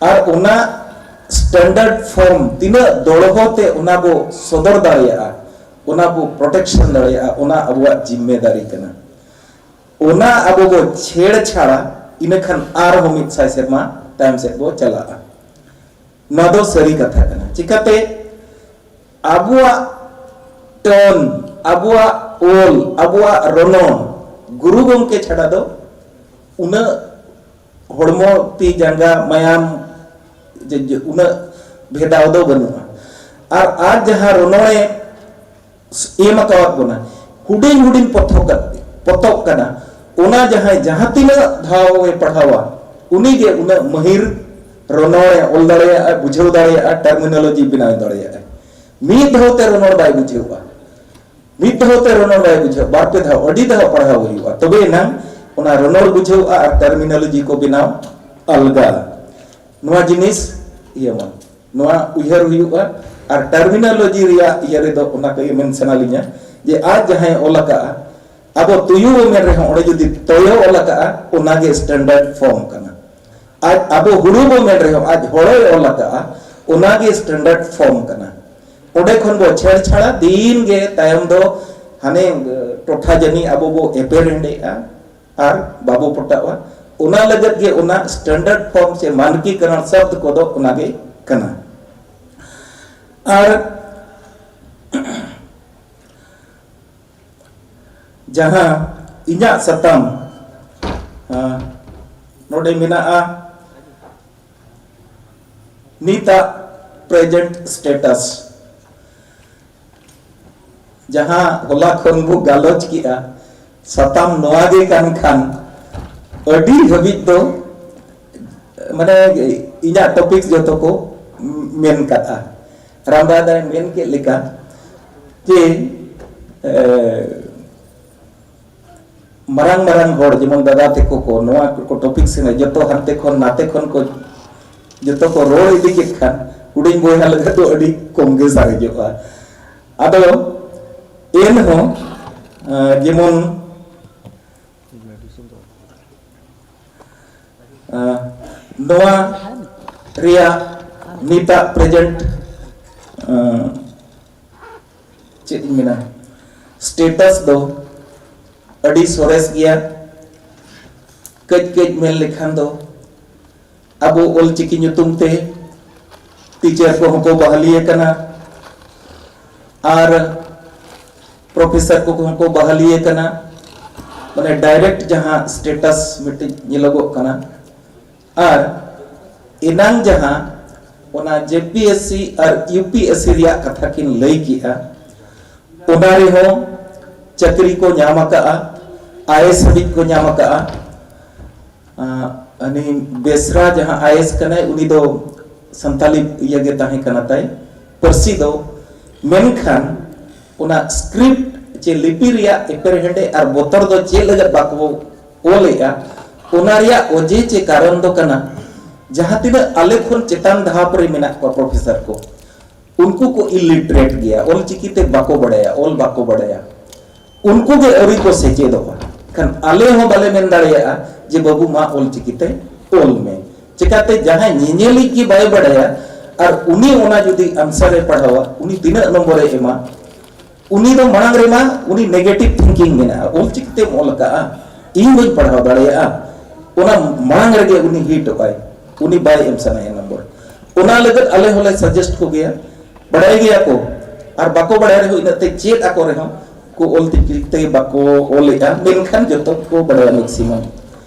ᱟᱨ ᱚᱱᱟ ᱥᱴᱮᱱᱰᱟᱨᱰ ᱯᱷᱚᱨᱢ ᱛᱤᱱᱟᱹᱜ ᱫᱚᱲᱦᱚ ᱛᱮ ᱚᱱᱟ ᱵᱚ ᱥᱚᱫᱚᱨ ᱫᱟᱲᱮᱭᱟᱜᱼᱟ, ᱚᱱᱟ ᱵᱚ ᱯᱨᱚᱴᱮᱠᱥᱚᱱ ᱫᱟᱲᱮᱭᱟᱜᱼᱟ, ᱚᱱᱟ ᱟᱵᱚᱣᱟᱜ ᱡᱤᱢᱢᱮᱫᱟᱨᱤ ᱠᱟᱱᱟ᱾ ᱚᱱᱟ ᱟᱵᱚ ᱵᱚ ᱪᱷᱮᱲ ᱪᱷᱟᱲᱟ, ᱤᱱᱟᱹ ᱠᱷᱟᱱ ᱟᱨᱦᱚᱸ ᱢᱤᱫ ᱥᱟᱭ ᱥᱮᱨᱢᱟ ᱛᱟᱭᱚᱢ ᱥᱮᱫ ᱵᱚ ᱪᱟᱞᱟᱜᱼᱟ᱾ ᱱᱚᱣᱟ ᱫᱚ ᱥᱟᱹᱨᱤ ᱠᱟᱛᱷᱟ ᱠᱟᱱᱟ᱾ ᱪᱤᱠᱟᱹᱛᱮ? ᱟᱵᱚᱣᱟᱜ ᱴᱚᱱ, ᱟᱵᱚᱣᱟᱜ ᱚᱞ, ᱟᱵᱚᱣᱟᱜ ᱨᱚᱱᱚᱲ ᱜᱩᱨᱩ ᱜᱚᱢᱠᱮ ᱪᱷᱟᱰᱟ ᱫᱚ ᱩᱱᱟᱹᱜ ᱦᱚᱲᱢᱚ, ᱛᱤ, ᱡᱟᱸᱜᱟ, ᱢᱟᱭᱟᱢ, ᱡᱮ, ᱡᱮ ᱩᱱᱟᱹᱜ ᱵᱷᱮᱫᱟᱣ ᱫᱚ ᱵᱟᱹᱱᱩᱜᱼᱟ᱾ ᱟᱨ ᱟᱡ ᱡᱟᱦᱟᱸ ᱨᱚᱱᱚᱲᱮ ᱮᱢ ᱟᱠᱟᱣᱟᱫ ᱵᱚᱱᱟ, ᱦᱩᱰᱤᱧ ᱦᱩᱰᱤᱧ ᱯᱚᱛᱚᱵ ᱠᱟᱛᱮ, ᱯᱚᱛᱚᱵ ᱠᱟᱱᱟ, ᱚᱱᱟ ᱡᱟᱦᱟᱸᱭ ᱡᱟᱦᱟᱸ ᱛᱤᱱᱟᱹᱜ ᱫᱷᱟᱣ ᱮ ᱯᱟᱲᱦᱟᱣᱟ, ᱩᱱᱤ ᱜᱮ ᱩᱱᱟᱹᱜ ᱢᱟᱹᱦᱤᱨ ᱨᱚᱱᱚᱲᱮ ᱚᱞ ᱫᱟᱲᱮᱭᱟᱜᱼᱟ, ᱵᱩᱡᱷᱟᱹᱣ ᱫᱟᱲᱮᱭᱟᱜᱼᱟ, ᱴᱟᱨᱢᱤᱱᱳᱞᱚᱡᱤ ᱵᱮᱱᱟᱣ ᱫᱟᱲᱮᱭᱟᱜᱼᱟ᱾ ᱢᱤᱫ ᱫᱷᱟᱣ ᱛᱮ ᱨᱚᱱᱚᱲ ᱵᱟᱭ ᱵᱩᱡᱷᱟᱹᱣᱟ, ᱢᱤᱫ ᱫᱷᱟᱣ ᱛᱮ ᱨᱚᱱᱚᱲ ᱵᱟᱭ ᱵᱩᱡᱷᱟᱹᱣᱟ, ᱵᱟᱨ ᱯᱮ ᱫᱷᱟᱣ, ᱟᱹᱰᱤ ᱫᱷᱟᱣ ᱯᱟᱲᱦᱟᱣ ᱦᱩᱭᱩᱜᱼᱟ, ᱛᱚᱵᱮ ᱮᱱᱟᱝ ᱚᱱᱟ ᱨᱚᱱᱚᱲ ᱵᱩᱡᱷᱟᱹᱣᱜᱼᱟ ᱟᱨ ᱴᱟᱨᱢᱤᱱᱳᱞᱚᱡᱤ ᱠᱚ ᱵᱮᱱᱟᱣ ᱟᱞᱜᱟ᱾ ᱱᱚᱣᱟ ᱡᱤᱱᱤᱥ ᱤᱭᱟᱹ ᱢᱟ, ᱱᱚᱣᱟ ᱩᱭᱦᱟᱹᱨ ᱦᱩᱭᱩᱜᱼᱟ᱾ ᱟᱨ ᱴᱟᱨᱢᱤᱱᱳᱞᱚᱡᱤ ᱨᱮᱭᱟᱜ ᱤᱭᱟᱹ ᱨᱮᱫᱚ ᱚᱱᱟ ᱠᱚᱜᱮ ᱢᱮᱱ ᱥᱟᱱᱟ ᱞᱤᱧᱟ ᱡᱮ ᱟᱡ ᱡᱟᱦᱟᱸᱭ ᱚᱞ ᱟᱠᱟᱜᱼᱟ, ᱟᱵᱚ ᱛᱩᱭᱩ ᱵᱚ ᱢᱮᱱ ᱨᱮᱦᱚᱸ ᱚᱸᱰᱮ ᱡᱩᱫᱤ ᱛᱚᱭᱚ ᱚᱞ ᱟᱠᱟᱜᱼᱟ, ᱚᱱᱟᱜᱮ ᱥᱴᱮᱱᱰᱟᱨᱰ ᱯᱷᱚᱨᱢ ᱠᱟᱱᱟ᱾ ᱟᱡ ᱟᱵᱚ ᱦᱩᱲᱩ ᱵᱚ ᱢᱮᱱ ᱨᱮᱦᱚᱸ ᱟᱡ ᱦᱚᱲᱚᱭ ᱚᱞ ᱟᱠᱟᱜᱼᱟ, ᱚᱱᱟᱜᱮ ᱥᱴᱮᱱᱰᱟᱨᱰ ᱯᱷᱚᱨᱢ ᱠᱟᱱᱟ᱾ ᱚᱸᱰᱮ ᱠᱷᱚᱱ ᱵᱚ ᱪᱷᱮᱲ ᱪᱷᱟᱲᱟ ᱫᱤᱱ ᱜᱮ ᱛᱟᱭᱚᱢ ᱫᱚ ᱦᱟᱱᱮ, ᱮ, ᱴᱚᱴᱷᱟ ᱡᱟᱹᱱᱤ ᱟᱵᱚ ᱵᱚ ᱮᱯᱮᱨ ᱦᱮᱸᱰᱮᱜᱼᱟ ᱟᱨ ᱵᱟᱵᱚ ᱯᱚᱴᱟᱜᱼᱟ᱾ ᱚᱱᱟ ᱞᱟᱹᱜᱤᱫ ᱜᱮ ᱚᱱᱟ ᱥᱴᱮᱱᱰᱟᱨᱰ ᱯᱷᱚᱨᱢ ᱥᱮ ᱢᱟᱱᱠᱤᱠᱚᱨᱚᱱ ᱥᱚᱵᱫ ᱠᱚᱫᱚ ᱚᱱᱟᱜᱮ ᱠᱟᱱᱟ᱾ ᱟᱨ ᱡᱟᱦᱟᱸ ᱤᱧᱟᱹᱜ ᱥᱟᱛᱟᱢ, ᱟᱸ, ᱱᱚᱰᱮ ᱢᱮᱱᱟᱜᱼᱟ ᱱᱤᱛᱟᱜ present status᱾ ᱡᱟᱦᱟᱸ ᱦᱚᱞᱟ ᱠᱷᱚᱱ ᱵᱚ ᱜᱟᱞᱚᱪ ᱠᱮᱜᱼᱟ, ᱥᱟᱛᱟᱢ ᱱᱚᱣᱟ ᱜᱮ ᱠᱟᱱ ᱠᱷᱟᱱ, ᱟᱹᱰᱤ ᱦᱟᱹᱵᱤᱡ ᱫᱚ, ᱢᱟᱱᱮ, ᱤᱧᱟᱹᱜ topic ᱡᱚᱛᱚ ᱠᱚ ᱢᱮᱱ ᱠᱟᱫᱼᱟ᱾ ᱨᱟᱢᱫᱟ ᱫᱟᱭ ᱢᱮᱱ ᱠᱮᱫ ᱞᱮᱠᱟ ᱡᱮ, ᱮ, ᱢᱟᱨᱟᱝ ᱢᱟᱨᱟᱝ ᱦᱚᱲ ᱡᱮᱢᱚᱱ ᱫᱟᱫᱟ ᱛᱮᱠᱚ ᱠᱚ ᱱᱚᱣᱟ ᱠᱚ topic ᱥᱮᱱ ᱡᱚᱛᱚ ᱦᱟᱱᱛᱮ ᱠᱷᱚᱱ ᱱᱟᱛᱮ ᱠᱷᱚᱱ ᱠᱚ ᱡᱚᱛᱚ ᱠᱚ ᱨᱚᱲ ᱤᱫᱤ ᱠᱮᱫ ᱠᱷᱟᱱ, ᱦᱩᱰᱤᱧ ᱵᱚᱭᱦᱟ ᱞᱟᱹᱜᱤᱫ ᱫᱚ ᱟᱹᱰᱤ ᱠᱚᱢ ᱜᱮ ᱥᱟᱨᱮᱡᱚᱜᱼᱟ᱾ ᱟᱫᱚ ᱮᱱᱦᱚᱸ, ᱟᱸ, ᱡᱮᱢᱚᱱ, ᱟᱸ, ᱱᱚᱣᱟ ᱨᱮᱭᱟᱜ ᱱᱤᱛᱟᱜ present, ᱟᱸ, ᱪᱮᱫ ᱤᱧ ᱢᱮᱱᱟ, status ᱫᱚ ᱟᱹᱰᱤ ᱥᱚᱨᱮᱥ ᱜᱮᱭᱟ᱾ ᱠᱟᱹᱡ ᱠᱟᱹᱡ ᱢᱮᱱ ᱞᱮᱠᱷᱟᱱ ᱫᱚ, ᱟᱵᱚ ᱚᱞᱪᱤᱠᱤ ᱧᱩᱛᱩᱢ ᱛᱮ teacher ᱠᱚᱦᱚᱸ ᱠᱚ ᱵᱟᱦᱟᱞᱤ ᱟᱠᱟᱱᱟ ᱟᱨ professor ᱠᱚᱦᱚᱸ ᱠᱚ ᱵᱟᱦᱟᱞᱤ ᱟᱠᱟᱱᱟ᱾ ᱢᱟᱱᱮ, direct ᱡᱟᱦᱟᱸ status ᱢᱤᱫᱴᱤᱡ ᱧᱮᱞᱚᱜᱚᱜ ᱠᱟᱱᱟ, ᱟᱨ ᱮᱱᱟᱝ ᱡᱟᱦᱟᱸ ᱚᱱᱟ J P S C ᱟᱨ U P S C ᱨᱮᱭᱟᱜ ᱠᱟᱛᱷᱟ ᱠᱤᱱ ᱞᱟᱹᱭ ᱠᱮᱜᱼᱟ, ᱚᱱᱟ ᱨᱮᱦᱚᱸ ᱪᱟᱹᱠᱨᱤ ᱠᱚ ᱧᱟᱢ ᱟᱠᱟᱜᱼᱟ, I A S ᱦᱟᱹᱵᱤᱡ ᱠᱚ ᱧᱟᱢ ᱟᱠᱟᱜᱼᱟ᱾ ᱟᱸ, ᱩᱱᱤ ᱵᱮᱥᱨᱟ ᱡᱟᱦᱟᱸ I A S ᱠᱟᱱᱟᱭ, ᱩᱱᱤ ᱫᱚ ᱥᱟᱱᱛᱟᱞᱤ ᱤᱭᱟᱹ ᱜᱮ ᱛᱟᱦᱮᱸ ᱠᱟᱱᱟ ᱛᱟᱭ, ᱯᱟᱹᱨᱥᱤ ᱫᱚ᱾ ᱢᱮᱱᱠᱷᱟᱱ ᱚᱱᱟ script ᱪᱮ ᱞᱤᱯᱤ ᱨᱮᱭᱟᱜ ᱮᱯᱮᱨᱦᱮᱸᱰᱮ ᱟᱨ ᱵᱚᱛᱚᱨ ᱫᱚ ᱪᱮᱫ ᱞᱟᱹᱜᱤᱫ ᱵᱟᱠᱚ ᱚᱞᱮᱜᱼᱟ, ᱚᱱᱟ ᱨᱮᱭᱟᱜ ᱚᱡᱮ ᱪᱮ ᱠᱟᱨᱚᱱ ᱫᱚ ᱠᱟᱱᱟ, ᱡᱟᱦᱟᱸ ᱛᱤᱱᱟᱹᱜ ᱟᱞᱮ ᱠᱷᱚᱱ ᱪᱮᱛᱟᱱ ᱫᱷᱟᱯ ᱨᱮ ᱢᱮᱱᱟᱜ ᱠᱚᱣᱟ professor ᱠᱚ, ᱩᱱᱠᱩ ᱠᱚ illiterate ᱜᱮᱭᱟ, ᱚᱞ ᱪᱤᱠᱤ ᱛᱮ ᱵᱟᱠᱚ ᱵᱟᱲᱟᱭᱟ, ᱚᱞ ᱵᱟᱠᱚ ᱵᱟᱲᱟᱭᱟ᱾ ᱩᱱᱠᱩ ᱜᱮ ᱟᱹᱣᱨᱤ ᱠᱚ ᱥᱮᱪᱮᱫᱚᱜᱼᱟ᱾ ᱠᱷᱟᱱ ᱟᱞᱮ ᱦᱚᱸ ᱵᱟᱞᱮ ᱢᱮᱱ ᱫᱟᱲᱮᱭᱟᱜᱼᱟ ᱡᱮ ᱵᱟᱹᱵᱩ ᱢᱟ ᱚᱞ ᱪᱤᱠᱤ ᱛᱮ ᱚᱞ ᱢᱮ᱾ ᱪᱮᱠᱟᱛᱮ ᱡᱟᱦᱟᱸᱭ ᱧᱮᱧᱮᱞᱤᱡ ᱜᱮ ᱵᱟᱭ ᱵᱟᱲᱟᱭᱟ ᱟᱨ ᱩᱱᱤ ᱚᱱᱟ ᱡᱩᱫᱤ answer ᱮ ᱯᱟᱲᱦᱟᱣᱟ, ᱩᱱᱤ ᱛᱤᱱᱟᱹᱜ ᱱᱚᱢᱵᱚᱨ ᱮ ᱮᱢᱟ? ᱩᱱᱤ ᱫᱚ ᱢᱟᱲᱟᱝ ᱨᱮᱢᱟ ᱩᱱᱤ negative thinking ᱢᱮᱱᱟᱜᱼᱟ, ᱚᱞ ᱪᱤᱠᱤ ᱛᱮᱢ ᱚᱞ ᱟᱠᱟᱜᱼᱟ, ᱤᱧ ᱵᱟᱹᱧ ᱯᱟᱲᱦᱟᱣ ᱫᱟᱲᱮᱭᱟᱜᱼᱟ, ᱚᱱᱟ ᱢᱟᱲᱟᱝ ᱨᱮᱜᱮ ᱩᱱᱤ ᱦᱤᱴᱚᱜ ᱟᱭ, ᱩᱱᱤ ᱵᱟᱭ ᱮᱢ ᱥᱟᱱᱟᱭᱟ ᱱᱚᱢᱵᱚᱨ᱾ ᱚᱱᱟ ᱞᱟᱹᱜᱤᱫ ᱟᱞᱮ ᱦᱚᱸᱞᱮ suggest ᱠᱚᱜᱮᱭᱟ, ᱵᱟᱲᱟᱭ ᱜᱮᱭᱟ ᱠᱚ, ᱟᱨ ᱵᱟᱠᱚ ᱵᱟᱲᱟᱭ ᱨᱮᱦᱚᱸ ᱤᱱᱟᱹᱜ ᱛᱮ ᱪᱮᱫ ᱟᱠᱚ ᱨᱮᱦᱚᱸ ᱠᱚ ᱚᱞ ᱪᱤᱠᱤ ᱛᱮ ᱵᱟᱠᱚ ᱚᱞᱮᱜᱼᱟ, ᱢᱮᱱᱠᱷᱟᱱ ᱡᱚᱛᱚ ᱠᱚ ᱵᱟᱲᱟᱭᱟ maximum᱾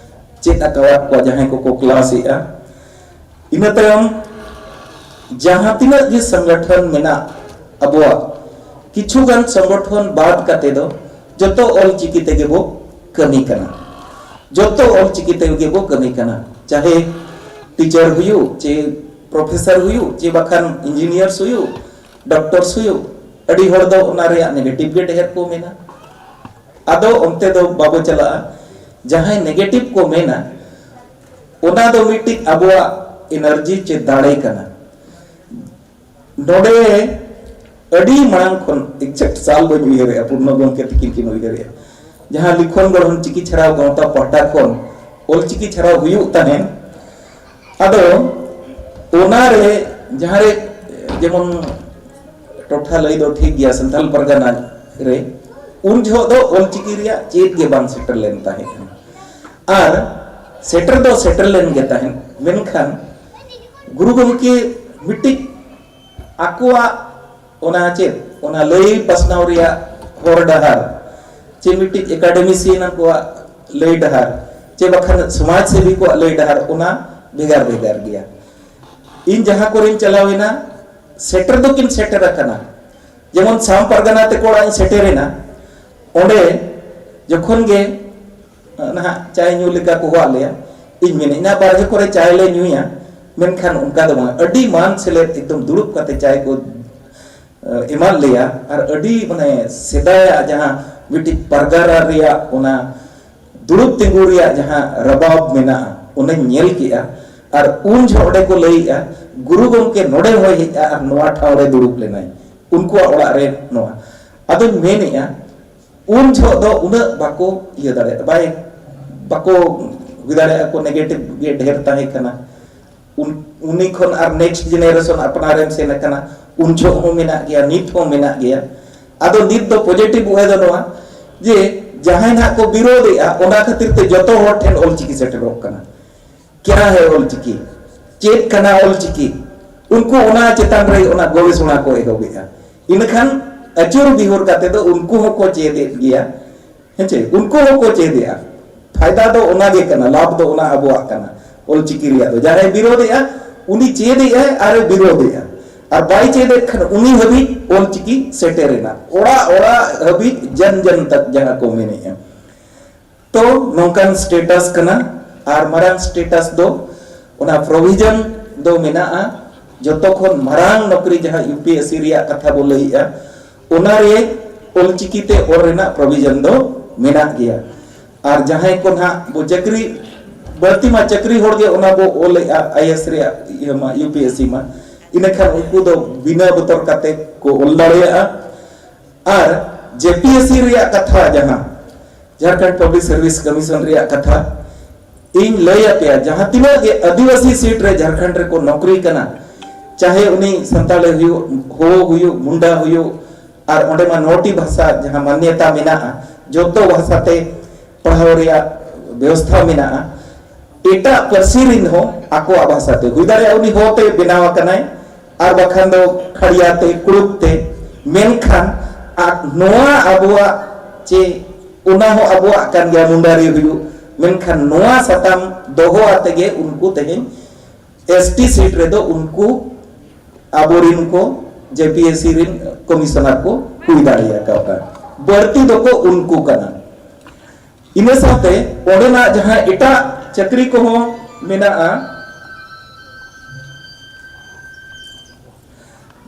ᱪᱮᱫ ᱟᱠᱟᱣᱟᱫ ᱠᱚᱣᱟ ᱡᱟᱦᱟᱸᱭ ᱠᱚᱠᱚ ᱠᱞᱟᱥ ᱮᱫᱼᱟ᱾ ᱤᱱᱟᱹ ᱛᱟᱭᱚᱢ ᱡᱟᱦᱟᱸ ᱛᱤᱱᱟᱹᱜ ᱜᱮ ᱥᱚᱝᱜᱚᱴᱷᱚᱱ ᱢᱮᱱᱟᱜ ᱟᱵᱚᱣᱟᱜ, ᱠᱤᱪᱷᱩ ᱜᱟᱱ ᱥᱚᱝᱜᱚᱴᱷᱚᱱ ᱵᱟᱫ ᱠᱟᱛᱮ ᱫᱚ ᱡᱚᱛᱚ ᱚᱞ ᱪᱤᱠᱤ ᱛᱮᱜᱮ ᱵᱚ ᱠᱟᱹᱢᱤ ᱠᱟᱱᱟ᱾ ᱡᱚᱛᱚ ᱚᱞ ᱪᱤᱠᱤ ᱛᱮᱜᱮ ᱵᱚ ᱠᱟᱹᱢᱤ ᱠᱟᱱᱟ, ᱪᱟᱦᱮ ᱴᱤᱪᱟᱨ ᱦᱩᱭᱩᱜ, ᱪᱮ ᱯᱨᱚᱯᱷᱮᱥᱚᱨ ᱦᱩᱭᱩᱜ, ᱪᱮ ᱵᱟᱠᱷᱟᱱ ᱤᱧᱡᱤᱱᱤᱭᱟᱨᱥ ᱦᱩᱭᱩᱜ, ᱰᱚᱠᱴᱚᱨᱥ ᱦᱩᱭᱩᱜ᱾ ᱟᱹᱰᱤ ᱦᱚᱲ ᱫᱚ ᱚᱱᱟ ᱨᱮᱭᱟᱜ ᱱᱮᱜᱮᱴᱤᱵᱷ ᱜᱮ ᱰᱷᱮᱨ ᱠᱚ ᱢᱮᱱᱟ᱾ ᱟᱫᱚ ᱚᱱᱛᱮ ᱫᱚ ᱵᱟᱵᱚ ᱪᱟᱞᱟᱜᱼᱟ᱾ ᱡᱟᱦᱟᱸᱭ ᱱᱮᱜᱮᱴᱤᱵᱷ ᱠᱚ ᱢᱮᱱᱟ, ᱚᱱᱟ ᱫᱚ ᱢᱤᱫᱴᱤᱡ ᱟᱵᱚᱣᱟᱜ ᱮᱱᱟᱨᱡᱤ ᱪᱮ ᱫᱟᱲᱮ ᱠᱟᱱᱟ᱾ ᱱᱚᱰᱮ ᱟᱹᱰᱤ ᱢᱟᱲᱟᱝ ᱠᱷᱚᱱ, ᱮᱠᱡᱮᱠᱴ ᱥᱟᱞ ᱵᱟᱹᱧ ᱩᱭᱦᱟᱹᱨᱮᱜᱼᱟ, ᱯᱩᱨᱱᱚ ᱜᱚᱢᱠᱮ ᱛᱤᱠᱤᱱ ᱠᱤᱱ ᱩᱭᱦᱟᱹᱨᱮᱜᱼᱟ, ᱡᱟᱦᱟᱸ ᱞᱤᱠᱷᱚᱱ ᱜᱚᱲᱦᱚᱱ ᱪᱤᱠᱤ ᱪᱷᱟᱨᱟᱣ ᱜᱟᱶᱛᱟ ᱯᱟᱦᱴᱟ ᱠᱷᱚᱱ ᱚᱞᱪᱤᱠᱤ ᱪᱷᱟᱨᱟᱣ ᱦᱩᱭᱩᱜ ᱛᱟᱦᱮᱸᱱ᱾ ᱟᱫᱚ ᱚᱱᱟᱨᱮ ᱡᱟᱦᱟᱸ ᱨᱮ ᱡᱮᱢᱚᱱ ᱴᱚᱴᱷᱟ ᱞᱟᱹᱭ ᱫᱚ ᱴᱷᱤᱠ ᱜᱮᱭᱟ, ᱥᱟᱱᱛᱟᱞ ᱯᱟᱨᱜᱟᱱᱟ ᱨᱮ ᱩᱱ ᱡᱚᱦᱚᱜ ᱫᱚ ᱚᱞᱪᱤᱠᱤ ᱨᱮᱭᱟᱜ ᱪᱮᱫ ᱜᱮ ᱵᱟᱝ ᱥᱮᱴᱮᱨ ᱞᱮᱱ ᱛᱟᱦᱮᱸ ᱠᱟᱱᱟ᱾ ᱟᱨ ᱥᱮᱴᱮᱨ ᱫᱚ ᱥᱮᱴᱮᱨ ᱞᱮᱱ ᱜᱮ ᱛᱟᱦᱮᱸᱫ, ᱢᱮᱱᱠᱷᱟᱱ ᱜᱩᱨᱩ ᱜᱚᱢᱠᱮ ᱢᱤᱫᱴᱤᱡ ᱟᱠᱚᱣᱟᱜ ᱚᱱᱟ ᱪᱮᱫ, ᱚᱱᱟ ᱞᱟᱹᱭ ᱯᱟᱥᱱᱟᱣ ᱨᱮᱭᱟᱜ ᱦᱚᱨ ᱰᱟᱦᱟᱨ, ᱪᱮ ᱢᱤᱫᱴᱤᱡ ᱮᱠᱟᱰᱮᱢᱤᱥᱤᱭᱟᱱ ᱠᱚᱣᱟᱜ ᱞᱟᱹᱭ ᱰᱟᱦᱟᱨ, ᱪᱮ ᱵᱟᱠᱷᱟᱱ ᱥᱚᱢᱟᱡᱽ ᱥᱮᱵᱤ ᱠᱚᱣᱟᱜ ᱞᱟᱹᱭ ᱰᱟᱦᱟᱨ, ᱚᱱᱟ ᱵᱷᱮᱜᱟᱨ ᱵᱷᱮᱜᱟᱨ ᱜᱮᱭᱟ᱾ ᱤᱧ ᱡᱟᱦᱟᱸ ᱠᱚᱨᱮᱧ ᱪᱟᱞᱟᱣ ᱮᱱᱟ, ᱥᱮᱴᱮᱨ ᱫᱚᱠᱤᱱ ᱥᱮᱴᱮᱨ ᱟᱠᱟᱱᱟ᱾ ᱡᱮᱢᱚᱱ ᱥᱟᱢ ᱯᱟᱨᱜᱟᱱᱟ ᱛᱮᱠᱚ ᱚᱲᱟᱜ ᱤᱧ ᱥᱮᱴᱮᱨ ᱮᱱᱟ, ᱚᱸᱰᱮ ᱡᱚᱠᱷᱚᱱ ᱜᱮ ᱱᱟᱦᱟᱜ ᱪᱟᱭ ᱧᱩ ᱞᱮᱠᱟ ᱠᱚ ᱦᱚᱦᱚᱣᱟᱫ ᱞᱮᱭᱟ᱾ ᱤᱧ ᱢᱮᱱᱮᱫ, ᱤᱧ ᱵᱟᱨᱦᱮ ᱠᱚᱨᱮ ᱪᱟᱭ ᱞᱮ ᱧᱩᱭᱟ, ᱢᱮᱱᱠᱷᱟᱱ ᱚᱱᱠᱟ ᱫᱚ ᱵᱟᱝ, ᱟᱹᱰᱤ ᱢᱟᱱ ᱥᱮᱞᱮᱫ ᱮᱠᱫᱚᱢ ᱫᱩᱲᱩᱵ ᱠᱟᱛᱮ ᱪᱟᱭ ᱠᱚ ᱮᱢᱟᱫ ᱞᱮᱭᱟ᱾ ᱟᱨ ᱟᱹᱰᱤ ᱢᱟᱱᱮ ᱥᱮᱫᱟᱭᱟᱜ ᱡᱟᱦᱟᱸ ᱢᱤᱫᱴᱤᱡ ᱯᱟᱨᱜᱟᱱᱟ ᱨᱮᱭᱟᱜ ᱚᱱᱟ ᱫᱩᱲᱩᱵ ᱛᱤᱸᱜᱩ ᱨᱮᱭᱟᱜ ᱡᱟᱦᱟᱸ ᱨᱟᱵᱟᱵ ᱢᱮᱱᱟᱜᱼᱟ, ᱚᱱᱟᱧ ᱧᱮᱞ ᱠᱮᱜᱼᱟ᱾ ᱟᱨ ᱩᱱ ᱡᱚᱦᱚᱜ ᱚᱸᱰᱮ ᱠᱚ ᱞᱟᱹᱭᱮᱜᱼᱟ, ᱜᱩᱨᱩ ᱜᱚᱢᱠᱮ ᱱᱚᱰᱮ ᱦᱚᱸᱭ ᱦᱮᱡᱼᱟ ᱟᱨ ᱱᱚᱣᱟ ᱴᱷᱟᱶ ᱨᱮ ᱫᱩᱲᱩᱵ ᱞᱮᱱᱟᱭ, ᱩᱱᱠᱩᱣᱟᱜ ᱚᱲᱟᱜ ᱨᱮ ᱱᱚᱣᱟ᱾ ᱟᱫᱚᱧ ᱢᱮᱱᱮᱜᱼᱟ, ᱩᱱ ᱡᱚᱦᱚᱜ ᱫᱚ ᱩᱱᱟᱹᱜ ᱵᱟᱠᱚ ᱤᱭᱟᱹ ᱫᱟᱲᱮᱭᱟᱜᱼᱟ, ᱵᱟᱭ, ᱵᱟᱠᱚ ᱦᱩᱭ ᱫᱟᱲᱮᱭᱟᱜᱼᱟ ᱠᱚ, ᱱᱮᱜᱮᱴᱤᱵᱷ ᱜᱮ ᱰᱷᱮᱨ ᱛᱟᱦᱮᱸ ᱠᱟᱱᱟ᱾ ᱩᱱ-, ᱩᱱᱤ ᱠᱷᱚᱱ ᱟᱨ ᱱᱮᱠᱥᱴ ᱡᱮᱱᱟᱨᱮᱥᱚᱱ ᱟᱯᱱᱟᱨᱮᱢ ᱥᱮᱱ ᱟᱠᱟᱱᱟ, ᱩᱱ ᱡᱚᱦᱚᱜ ᱦᱚᱸ ᱢᱮᱱᱟᱜ ᱜᱮᱭᱟ, ᱱᱤᱛ ᱦᱚᱸ ᱢᱮᱱᱟᱜ ᱜᱮᱭᱟ᱾ ᱟᱫᱚ ᱱᱤᱛ ᱫᱚ ᱯᱚᱡᱮᱴᱤᱵᱷ ᱩᱭᱦᱟᱹᱨ ᱫᱚ ᱱᱚᱣᱟ ᱡᱮ ᱡᱟᱦᱟᱸᱭ ᱱᱟᱦᱟᱜ ᱠᱚ ᱵᱤᱨᱳᱫᱷᱮᱜᱼᱟ, ᱚᱱᱟ ᱠᱷᱟᱹᱛᱤᱨ ᱛᱮ ᱡᱚᱛᱚ ᱦᱚᱲ ᱴᱷᱮᱱ ᱚᱞᱪᱤᱠᱤ ᱥᱮᱴᱮᱨᱚᱜ ᱠᱟᱱᱟ᱾ ᱠᱮᱭᱟ ᱦᱮ ᱚᱞᱪᱤᱠᱤ, ᱪᱮᱫ ᱠᱟᱱᱟ ᱚᱞᱪᱤᱠᱤ, ᱩᱱᱠᱩ ᱚᱱᱟ ᱪᱮᱛᱟᱱ ᱨᱮ ᱚᱱᱟ ᱜᱚᱵᱮᱥᱚᱱᱟ ᱠᱚ ᱮᱦᱚᱵᱮᱜᱼᱟ᱾ ᱤᱱᱟᱹᱠᱷᱟᱱ ᱟᱹᱪᱩᱨ ᱵᱤᱦᱩᱨ ᱠᱟᱛᱮ ᱫᱚ ᱩᱱᱠᱩ ᱦᱚᱸᱠᱚ ᱪᱮᱫ ᱮᱫ ᱜᱮᱭᱟ, ᱦᱮᱸ ᱪᱮ? ᱩᱱᱠᱩ ᱦᱚᱸᱠᱚ ᱪᱮᱫᱮᱜᱼᱟ᱾ ᱯᱷᱟᱭᱫᱟ ᱫᱚ ᱚᱱᱟ ᱜᱮ ᱠᱟᱱᱟ, ᱞᱟᱵᱷ ᱫᱚ ᱚᱱᱟ ᱟᱵᱚᱣᱟᱜ ᱠᱟᱱᱟ᱾ ᱚᱞᱪᱤᱠᱤ ᱨᱮᱭᱟᱜ ᱫᱚ ᱡᱟᱦᱟᱸᱭ ᱵᱤᱨᱳᱫᱮᱜᱼᱟ, ᱩᱱᱤ ᱪᱮᱫᱮᱜᱼᱟᱭ ᱟᱨᱮ ᱵᱤᱨᱳᱫᱮᱜᱼᱟ, ᱟᱨ ᱵᱟᱭ ᱪᱮᱫᱮᱫ ᱠᱷᱟᱱ ᱩᱱᱤ ᱦᱟᱹᱵᱤᱡ ᱚᱞᱪᱤᱠᱤ ᱥᱮᱴᱮᱨᱮᱱᱟ, ᱚᱲᱟᱜ ᱚᱲᱟᱜ ᱦᱟᱹᱵᱤᱡ, ᱡᱟᱱ ᱡᱟᱱ ᱛᱟᱠ ᱡᱟᱦᱟᱸ ᱠᱚ ᱢᱮᱱᱮᱜᱼᱟ᱾ ᱛᱚ ᱱᱚᱝᱠᱟᱱ ᱥᱴᱮᱴᱟᱥ ᱠᱟᱱᱟ᱾ ᱟᱨ ᱢᱟᱨᱟᱝ ᱥᱴᱮᱴᱟᱥ ᱫᱚ ᱚᱱᱟ ᱯᱨᱚᱵᱷᱤᱡᱚᱱ ᱫᱚ ᱢᱮᱱᱟᱜᱼᱟ᱾ ᱡᱚᱛᱚ ᱠᱷᱚᱱ ᱢᱟᱨᱟᱝ ᱱᱚᱠᱨᱤ ᱡᱟᱦᱟᱸ ᱭᱩ ᱯᱤ ᱮᱥ ᱥᱤ ᱨᱮᱭᱟᱜ ᱠᱟᱛᱷᱟ ᱵᱚ ᱞᱟᱹᱭᱮᱜᱼᱟ, ᱚᱱᱟ ᱨᱮ ᱚᱞᱪᱤᱠᱤ ᱛᱮ ᱚᱞ ᱨᱮᱱᱟᱜ ᱯᱨᱚᱵᱷᱤᱡᱚᱱ ᱫᱚ ᱢᱮᱱᱟᱜ ᱜᱮᱭᱟ᱾ ᱟᱨ ᱡᱟᱦᱟᱸᱭ ᱠᱚ ᱱᱟᱦᱟᱜ ᱵᱚ ᱪᱟᱹᱠᱨᱤ, ᱵᱟᱹᱲᱛᱤ ᱢᱟ ᱪᱟᱹᱠᱨᱤ ᱦᱚᱲ ᱜᱮ ᱚᱱᱟ ᱵᱚ ᱚᱞᱮᱜᱼᱟ, ᱟᱭ ᱮᱥ ᱨᱮᱭᱟᱜ ᱤᱭᱟᱹ ᱢᱟ, ᱭᱩ ᱯᱤ ᱮᱥ ᱥᱤ ᱢᱟ, ᱤᱱᱟᱹᱠᱷᱟᱱ ᱩᱱᱠᱩ ᱫᱚ ᱵᱤᱱᱟᱹ ᱵᱚᱛᱚᱨ ᱠᱟᱛᱮ ᱠᱚ ᱚᱞ ᱫᱟᱲᱮᱭᱟᱜᱼᱟ᱾ ᱟᱨ ᱡᱮ ᱯᱤ ᱮᱥ ᱥᱤ ᱨᱮᱭᱟᱜ ᱠᱟᱛᱷᱟ, ᱡᱟᱦᱟᱸ ᱡᱷᱟᱲᱠᱷᱚᱸᱰ ᱯᱟᱵᱽᱞᱤᱠ ᱥᱟᱨᱵᱷᱤᱥ ᱠᱚᱢᱤᱥᱚᱱ ᱨᱮᱭᱟᱜ ᱠᱟᱛᱷᱟ, ᱤᱧ ᱞᱟᱹᱭ ᱟᱯᱮᱭᱟ, ᱡᱟᱦᱟᱸ ᱛᱤᱱᱟᱹᱜ ᱜᱮ ᱟᱹᱫᱤᱵᱟᱹᱥᱤ ᱥᱤᱴ ᱨᱮ ᱡᱷᱟᱲᱠᱷᱚᱸᱰ ᱨᱮᱠᱚ ᱱᱚᱠᱨᱤ ᱠᱟᱱᱟ, ᱪᱟᱦᱮ ᱩᱱᱤ ᱥᱟᱱᱛᱟᱲᱤ ᱦᱩᱭᱩᱜ, ᱦᱳ ᱦᱩᱭᱩᱜ, ᱢᱩᱱᱰᱟ ᱦᱩᱭᱩᱜ, ᱟᱨ ᱚᱸᱰᱮ ᱢᱟ ᱱᱚᱴᱤ ᱵᱷᱟᱥᱟ ᱡᱟᱦᱟᱸ ᱢᱟᱱᱭᱚᱛᱟ ᱢᱮᱱᱟᱜᱼᱟ, ᱡᱚᱛᱚ ᱵᱷᱟᱥᱟ ᱛᱮ ᱯᱟᱲᱦᱟᱣ ᱨᱮᱭᱟᱜ ᱵᱮᱵᱚᱥᱛᱷᱟ ᱢᱮᱱᱟᱜᱼᱟ᱾ ᱮᱴᱟᱜ ᱯᱟᱹᱨᱥᱤ ᱨᱤᱱ ᱦᱚᱸ ᱟᱠᱚᱣᱟᱜ ᱵᱷᱟᱥᱟ ᱛᱮ, ᱦᱩᱭ ᱫᱟᱲᱮᱭᱟᱜᱼᱟ ᱩᱱᱤ ᱦᱚ ᱛᱮ ᱵᱮᱱᱟᱣ ᱟᱠᱟᱱᱟᱭ, ᱟᱨ ᱵᱟᱠᱷᱟᱱ ᱫᱚ ᱠᱷᱟᱲᱤᱭᱟ ᱛᱮ, ᱠᱩᱲᱩᱠ ᱛᱮ, ᱢᱮᱱᱠᱷᱟᱱ ᱟᱨ ᱱᱚᱣᱟ ᱟᱵᱚᱣᱟᱜ ᱪᱮ ᱚᱱᱟ ᱦᱚᱸ ᱟᱵᱚᱣᱟᱜ ᱠᱟᱱ ᱜᱮᱭᱟ, ᱢᱩᱱᱰᱟᱨᱤ ᱦᱩᱭᱩᱜ, ᱢᱮᱱᱠᱷᱟᱱ ᱱᱚᱣᱟ ᱥᱟᱛᱟᱢ ᱫᱚᱦᱚ ᱟᱛᱮ ᱜᱮ ᱩᱱᱠᱩ ᱛᱮᱦᱮᱧ ᱮᱥ ᱴᱤ ᱥᱤᱴ ᱨᱮᱫᱚ ᱩᱱᱠᱩ ᱟᱵᱚᱨᱤᱱ ᱠᱚ ᱡᱮ ᱯᱤ ᱮᱥ ᱥᱤ ᱨᱤᱱ ᱠᱚᱢᱤᱥᱚᱱᱟᱨ ᱠᱚ ᱦᱩᱭ ᱫᱟᱲᱮ ᱟᱠᱟᱣᱫᱟ᱾ ᱵᱟᱹᱲᱛᱤ ᱫᱚᱠᱚ ᱩᱱᱠᱩ ᱠᱟᱱᱟ᱾ ᱤᱱᱟᱹ ᱥᱟᱶᱛᱮ ᱚᱸᱰᱮᱱᱟᱜ ᱡᱟᱦᱟᱸ ᱮᱴᱟᱜ ᱪᱟᱹᱠᱨᱤ ᱠᱚᱦᱚᱸ ᱢᱮᱱᱟᱜᱼᱟ,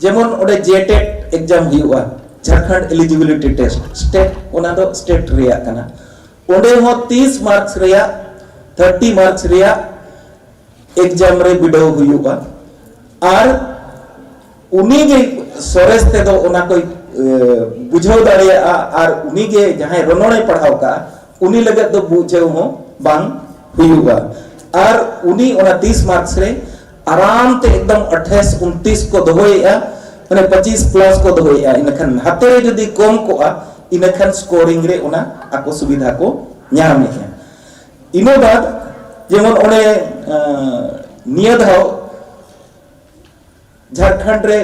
ᱡᱮᱢᱚᱱ ᱚᱸᱰᱮ ᱡᱮ ᱴᱮᱴ ᱮᱠᱡᱟᱢ ᱦᱩᱭᱩᱜᱼᱟ, ᱡᱷᱟᱲᱠᱷᱚᱸᱰ ᱮᱞᱤᱡᱤᱵᱤᱞᱤᱴᱤ ᱴᱮᱥᱴ, ᱥᱴᱮᱴ, ᱚᱱᱟ ᱫᱚ ᱥᱴᱮᱴ ᱨᱮᱭᱟᱜ ᱠᱟᱱᱟ᱾ ᱚᱸᱰᱮ ᱦᱚᱸ ᱛᱤᱥ ᱢᱟᱨᱠᱥ ᱨᱮᱭᱟᱜ, ᱛᱷᱟᱨᱴᱤ ᱢᱟᱨᱠᱥ ᱨᱮᱭᱟᱜ ᱮᱠᱡᱟᱢ ᱨᱮ ᱵᱤᱰᱟᱹᱣ ᱦᱩᱭᱩᱜᱼᱟ᱾ ᱟᱨ ᱩᱱᱤ ᱜᱮ ᱥᱚᱨᱮᱥ ᱛᱮᱫᱚ ᱚᱱᱟ ᱠᱚᱭ, ᱮ, ᱵᱩᱡᱷᱟᱹᱣ ᱫᱟᱲᱮᱭᱟᱜᱼᱟ᱾ ᱟᱨ ᱩᱱᱤ ᱜᱮ ᱡᱟᱦᱟᱸᱭ ᱨᱚᱱᱚᱲᱮ ᱯᱟᱲᱦᱟᱣ ᱠᱟᱜᱼᱟ, ᱩᱱᱤ ᱞᱟᱹᱜᱤᱫ ᱫᱚ ᱵᱩᱡᱷᱟᱹᱣ ᱦᱚᱸ ᱵᱟᱝ ᱦᱩᱭᱩᱜᱼᱟ᱾ ᱟᱨ ᱩᱱᱤ ᱚᱱᱟ ᱛᱤᱥ ᱢᱟᱨᱠᱥ ᱨᱮ ᱟᱨᱟᱢ ᱛᱮ ᱮᱠᱫᱚᱢ ᱟᱴᱷᱟᱥ ᱩᱱᱛᱤᱥ ᱠᱚ ᱫᱚᱦᱚᱭᱮᱜᱼᱟ, ᱢᱟᱱᱮ ᱯᱚᱸᱪᱤᱥ ᱯᱞᱟᱥ ᱠᱚ ᱫᱚᱦᱚᱭᱮᱜᱼᱟ᱾ ᱤᱱᱟᱹᱠᱷᱟᱱ ᱦᱟᱛᱮ ᱨᱮ ᱡᱩᱫᱤ ᱠᱚᱢ ᱠᱚᱜᱼᱟ, ᱤᱱᱟᱹᱠᱷᱟᱱ ᱥᱠᱳᱨᱤᱝ ᱨᱮ ᱚᱱᱟ ᱟᱠᱚ ᱥᱩᱵᱤᱫᱷᱟ ᱠᱚ ᱧᱟᱢᱮᱜᱼᱟ᱾ ᱤᱱᱟᱹ ᱵᱟᱫ ᱡᱮᱢᱚᱱ ᱚᱱᱮ, ᱟᱸ, ᱱᱤᱭᱟᱹ ᱫᱷᱟᱣ ᱡᱷᱟᱲᱠᱷᱚᱸᱰ ᱨᱮ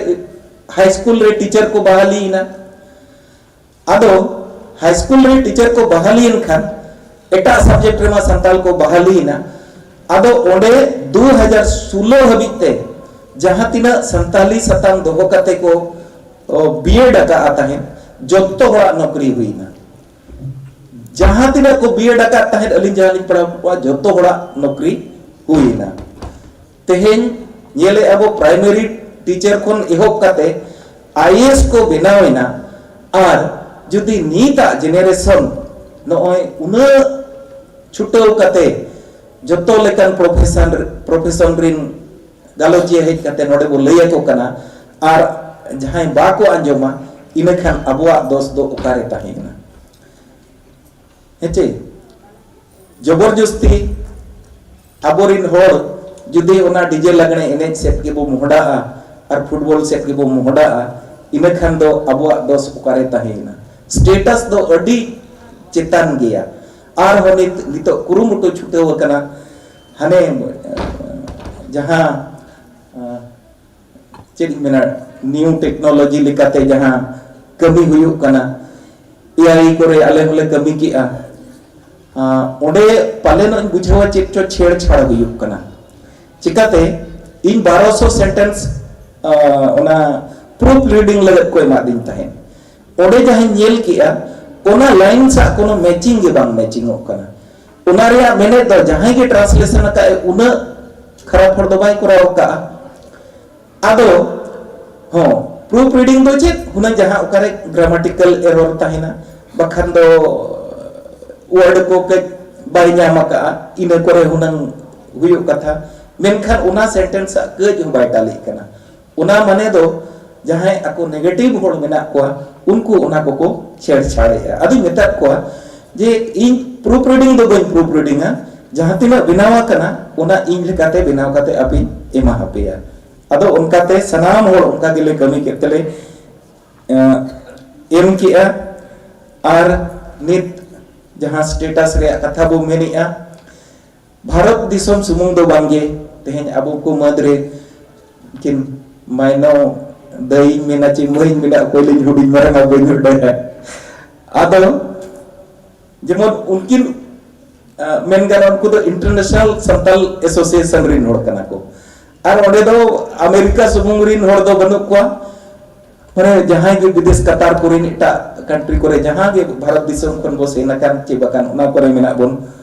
ᱦᱟᱭ ᱥᱠᱩᱞ ᱨᱮ ᱴᱤᱪᱟᱨ ᱠᱚ ᱵᱟᱦᱟᱞᱤᱭᱮᱱᱟ᱾ ᱟᱫᱚ ᱦᱟᱭ ᱥᱠᱩᱞ ᱨᱮ ᱴᱤᱪᱟᱨ ᱠᱚ ᱵᱟᱦᱟᱞᱤᱭᱮᱱ ᱠᱷᱟᱱ ᱮᱴᱟᱜ ᱥᱟᱵᱡᱮᱠᱴ ᱨᱮᱢᱟ ᱥᱟᱱᱛᱟᱲ ᱠᱚ ᱵᱟᱦᱟᱞᱤᱭᱮᱱᱟ᱾ ᱟᱫᱚ ᱚᱸᱰᱮ ᱫᱩ ᱦᱟᱡᱟᱨ ᱥᱳᱞᱳ ᱦᱟᱹᱵᱤᱡ ᱛᱮ ᱡᱟᱦᱟᱸ ᱛᱤᱱᱟᱹᱜ ᱥᱟᱱᱛᱟᱞᱤ ᱥᱟᱛᱟᱢ ᱫᱚᱦᱚ ᱠᱟᱛᱮ ᱠᱚ ᱵᱤᱭᱮᱰ ᱟᱠᱟᱫᱼᱟ ᱛᱟᱦᱮᱸᱫ, ᱡᱚᱛᱚ ᱦᱚᱲᱟᱜ ᱱᱚᱠᱨᱤ ᱦᱩᱭᱱᱟ᱾ ᱡᱟᱦᱟᱸ ᱛᱤᱱᱟᱹᱜ ᱠᱚ ᱵᱤᱭᱮᱰ ᱟᱠᱟᱫ ᱛᱟᱦᱮᱸᱫ, ᱟᱹᱞᱤᱧ ᱡᱟᱦᱟᱸ ᱞᱤᱧ ᱯᱟᱲᱦᱟᱣ ᱠᱚᱣᱟ, ᱡᱚᱛᱚ ᱦᱚᱲᱟᱜ ᱱᱚᱠᱨᱤ ᱦᱩᱭᱱᱟ᱾ ᱛᱮᱦᱮᱧ ᱧᱮᱞᱮᱫᱼᱟ ᱵᱚ, ᱯᱨᱟᱭᱢᱟᱨᱤ ᱴᱤᱪᱟᱨ ᱠᱷᱚᱱ ᱮᱦᱚᱵ ᱠᱟᱛᱮ ᱟᱭ ᱮ ᱮᱥ ᱠᱚ ᱵᱮᱱᱟᱣ ᱮᱱᱟ᱾ ᱟᱨ ᱡᱩᱫᱤ ᱱᱤᱛᱟᱜ ᱡᱮᱱᱟᱨᱮᱥᱚᱱ ᱱᱚᱜᱼᱚᱭ ᱩᱱᱟᱹᱜ ᱪᱷᱩᱴᱟᱹᱣ ᱠᱟᱛᱮ ᱡᱚᱛᱚ ᱞᱮᱠᱟᱱ ᱯᱨᱚᱯᱷᱮᱥᱚᱱ, ᱯᱨᱚᱯᱷᱮᱥᱚᱱ ᱨᱤᱱ ᱜᱟᱞᱚᱪᱤᱭᱟᱹ ᱦᱮᱡ ᱠᱟᱛᱮ ᱱᱚᱰᱮ ᱵᱚ ᱞᱟᱹᱭ ᱟᱠᱚ ᱠᱟᱱᱟ, ᱟᱨ ᱡᱟᱦᱟᱸᱭ ᱵᱟᱠᱚ ᱟᱸᱡᱚᱢᱟ, ᱤᱱᱟᱹᱠᱷᱟᱱ ᱟᱵᱚᱣᱟᱜ ᱫᱚᱥ ᱫᱚ ᱚᱠᱟᱨᱮ ᱛᱟᱦᱮᱸᱭᱮᱱᱟ? ᱦᱮᱸ ᱪᱮ? ᱡᱚᱵᱚᱨᱡᱚᱥᱛᱤ ᱟᱵᱚᱨᱤᱱ ᱦᱚᱲ ᱡᱩᱫᱤ ᱚᱱᱟ ᱰᱤᱡᱮ ᱞᱟᱜᱽᱬᱮ ᱮᱱᱮᱡ ᱥᱮᱫ ᱜᱮᱵᱚ ᱢᱚᱦᱰᱟᱜᱼᱟ ᱟᱨ ᱯᱷᱩᱴᱵᱚᱞ ᱥᱮᱫ ᱜᱮᱵᱚ ᱢᱚᱦᱰᱟᱜᱼᱟ, ᱤᱱᱟᱹᱠᱷᱟᱱ ᱫᱚ ᱟᱵᱚᱣᱟᱜ ᱫᱚᱥ ᱚᱠᱟᱨᱮ ᱛᱟᱦᱮᱸᱭᱮᱱᱟ? ᱥᱴᱮᱴᱟᱥ ᱫᱚ ᱟᱹᱰᱤ ᱪᱮᱛᱟᱱ ᱜᱮᱭᱟ᱾ ᱟᱨᱦᱚᱸ ᱱᱤᱛ, ᱱᱤᱛᱚᱜ ᱠᱩᱨᱩᱢᱩᱴᱩ ᱪᱷᱩᱴᱟᱹᱣ ᱟᱠᱟᱱᱟ, ᱦᱟᱱᱮ, ᱡᱟᱦᱟᱸ, ᱪᱮᱫ ᱤᱧ ᱢᱮᱱᱟ, ᱱᱤᱭᱩ ᱴᱮᱠᱱᱳᱞᱚᱡᱤ ᱞᱮᱠᱟᱛᱮ ᱡᱟᱦᱟᱸ ᱠᱟᱹᱢᱤ ᱦᱩᱭᱩᱜ ᱠᱟᱱᱟ, ᱮ ᱟᱭ ᱠᱚᱨᱮ ᱟᱞᱮ ᱦᱚᱸᱞᱮ ᱠᱟᱹᱢᱤ ᱠᱮᱜᱼᱟ᱾ ᱟᱸ, ᱚᱸᱰᱮ ᱯᱟᱞᱮᱱᱚᱜ ᱤᱧ ᱵᱩᱡᱷᱟᱹᱣᱟ ᱪᱮᱫ ᱪᱚ ᱪᱷᱮᱲᱪᱷᱟᱲ ᱦᱩᱭᱩᱜ ᱠᱟᱱᱟ᱾ ᱪᱤᱠᱟᱛᱮ? ᱤᱧ ᱵᱟᱨᱚᱥᱚ ᱥᱮᱱᱴᱮᱱᱥ, ᱟᱸ, ᱚᱱᱟ ᱯᱨᱩᱯ ᱨᱤᱰᱤᱝ ᱞᱟᱹᱜᱤᱫ ᱠᱚ ᱮᱢᱟᱫᱤᱧ ᱛᱟᱦᱮᱸᱫ᱾ ᱚᱸᱰᱮ ᱡᱟᱦᱟᱸᱧ ᱧᱮᱞ ᱠᱮᱜᱼᱟ, ᱚᱱᱟ ᱞᱟᱭᱤᱱ ᱥᱟᱶ ᱠᱳᱱᱳ ᱢᱮᱪᱤᱝ ᱜᱮ ᱵᱟᱝ ᱢᱮᱪᱤᱝᱚᱜ ᱠᱟᱱᱟ᱾ ᱚᱱᱟ ᱨᱮᱭᱟᱜ ᱢᱮᱱᱮᱫ ᱫᱚ ᱡᱟᱦᱟᱸᱭ ᱜᱮ ᱴᱨᱟᱱᱥᱞᱮᱥᱚᱱ ᱟᱠᱟᱫ ᱮ, ᱩᱱᱟᱹᱜ ᱠᱷᱟᱨᱟᱯ ᱦᱚᱲ ᱫᱚ ᱵᱟᱭ ᱠᱚᱨᱟᱣ ᱟᱠᱟᱫᱼᱟ᱾ ᱟᱫᱚ, ᱦᱚᱸ, ᱯᱨᱩᱯ ᱨᱤᱰᱤᱝ ᱫᱚ ᱪᱮᱫ? ᱦᱩᱱᱟᱹᱝ ᱡᱟᱦᱟᱸ ᱚᱠᱟᱨᱮ ᱜᱨᱟᱢᱟᱴᱤᱠᱟᱞ ᱮᱨᱚᱨ ᱛᱟᱦᱮᱱᱟ, ᱵᱟᱠᱷᱟᱱ ᱫᱚ ᱣᱟᱨᱰ ᱠᱚ ᱠᱟᱹᱡ ᱵᱟᱭ ᱧᱟᱢ ᱟᱠᱟᱫᱼᱟ, ᱤᱱᱟᱹ ᱠᱚᱨᱮ ᱦᱩᱱᱟᱹᱝ ᱦᱩᱭᱩᱜ ᱠᱟᱛᱷᱟ᱾ ᱢᱮᱱᱠᱷᱟᱱ ᱚᱱᱟ ᱥᱮᱱᱴᱮᱱᱥ ᱟᱜ ᱠᱟᱹᱡ ᱦᱚᱸ ᱵᱟᱭ ᱴᱟᱞᱤᱜ ᱠᱟᱱᱟ᱾ ᱚᱱᱟ ᱢᱟᱱᱮ ᱫᱚ ᱡᱟᱦᱟᱸᱭ ᱟᱠᱚ ᱱᱮᱜᱮᱴᱤᱵᱷ ᱦᱚᱲ ᱢᱮᱱᱟᱜ ᱠᱚᱣᱟ, ᱩᱱᱠᱩ ᱚᱱᱟ ᱠᱚᱠᱚ ᱪᱷᱮᱲᱪᱷᱟᱲᱮᱜᱼᱟ᱾ ᱟᱫᱚᱧ ᱢᱮᱛᱟᱫ ᱠᱚᱣᱟ ᱡᱮ ᱤᱧ ᱯᱨᱩᱯ ᱨᱤᱰᱤᱝ ᱫᱚ ᱵᱟᱹᱧ ᱯᱨᱩᱯ ᱨᱤᱰᱤᱝᱟ, ᱡᱟᱦᱟᱸ ᱛᱤᱱᱟᱹᱜ ᱵᱮᱱᱟᱣ ᱟᱠᱟᱱᱟ ᱚᱱᱟ ᱤᱧ ᱞᱮᱠᱟᱛᱮ ᱵᱮᱱᱟᱣ ᱠᱟᱛᱮ ᱟᱯᱮᱧ ᱮᱢᱟ ᱦᱟᱯᱮᱭᱟ᱾ ᱟᱫᱚ ᱚᱱᱠᱟᱛᱮ ᱥᱟᱱᱟᱢ ᱦᱚᱲ ᱚᱱᱠᱟ ᱜᱮᱞᱮ ᱠᱟᱹᱢᱤ ᱠᱮᱫ ᱛᱮᱞᱮ, ᱮᱸ, ᱮᱢ ᱠᱮᱜᱼᱟ᱾ ᱟᱨ ᱱᱤᱛ ᱡᱟᱦᱟᱸ ᱥᱴᱮᱴᱟᱥ ᱨᱮᱭᱟᱜ ᱠᱟᱛᱷᱟ ᱵᱚ ᱢᱮᱱᱮᱜᱼᱟ, ᱵᱷᱟᱨᱚᱛ ᱫᱤᱥᱚᱢ ᱥᱩᱢᱩᱝ ᱫᱚ ᱵᱟᱝᱜᱮ, ᱛᱮᱦᱮᱧ ᱟᱵᱚ ᱠᱚ ᱢᱟᱹᱫᱽ ᱨᱮ ᱩᱱᱠᱤᱱ ᱢᱟᱭᱱᱚ ᱫᱟᱹᱭᱤᱧ ᱢᱮᱱᱟ ᱪᱮ ᱢᱟᱹᱭᱤᱧ ᱢᱮᱱᱟ, ᱚᱠᱚᱭ ᱞᱤᱧ ᱦᱩᱰᱤᱧ ᱢᱟᱨᱟᱝᱟ ᱵᱟᱹᱧ ᱵᱟᱰᱟᱭᱟ᱾ ᱟᱫᱚ ᱡᱮᱢᱚᱱ ᱩᱱᱠᱤᱱ ᱟᱸ, ᱢᱮᱱ ᱜᱟᱱᱚᱜᱼᱟ, ᱩᱱᱠᱩ ᱫᱚ International Santal Association ᱨᱤᱱ ᱦᱚᱲ ᱠᱟᱱᱟ ᱠᱚ᱾ ᱟᱨ ᱚᱸᱰᱮ ᱫᱚ ᱟᱢᱮᱨᱤᱠᱟ ᱥᱩᱢᱩᱝ ᱨᱤᱱ ᱦᱚᱲ ᱫᱚ ᱵᱟᱹᱱᱩᱜ ᱠᱚᱣᱟ, ᱢᱟᱱᱮ ᱡᱟᱦᱟᱸᱭ ᱜᱮ ᱵᱤᱫᱮᱥ, ᱠᱟᱛᱟᱨ ᱠᱚᱨᱮᱱ, ᱮᱴᱟᱜ ᱠᱟᱱᱴᱨᱤ ᱠᱚᱨᱮ, ᱡᱟᱦᱟᱸ ᱜᱮ ᱵᱷᱟᱨᱚᱛ ᱫᱤᱥᱚᱢ ᱠᱷᱚᱱ ᱵᱚ ᱥᱮᱱ ᱟᱠᱟᱱ ᱪᱮ ᱵᱟᱠᱷᱟᱱ ᱚᱱᱟ ᱠᱚᱨᱮ ᱢᱮᱱᱟᱜ ᱵᱚᱱ,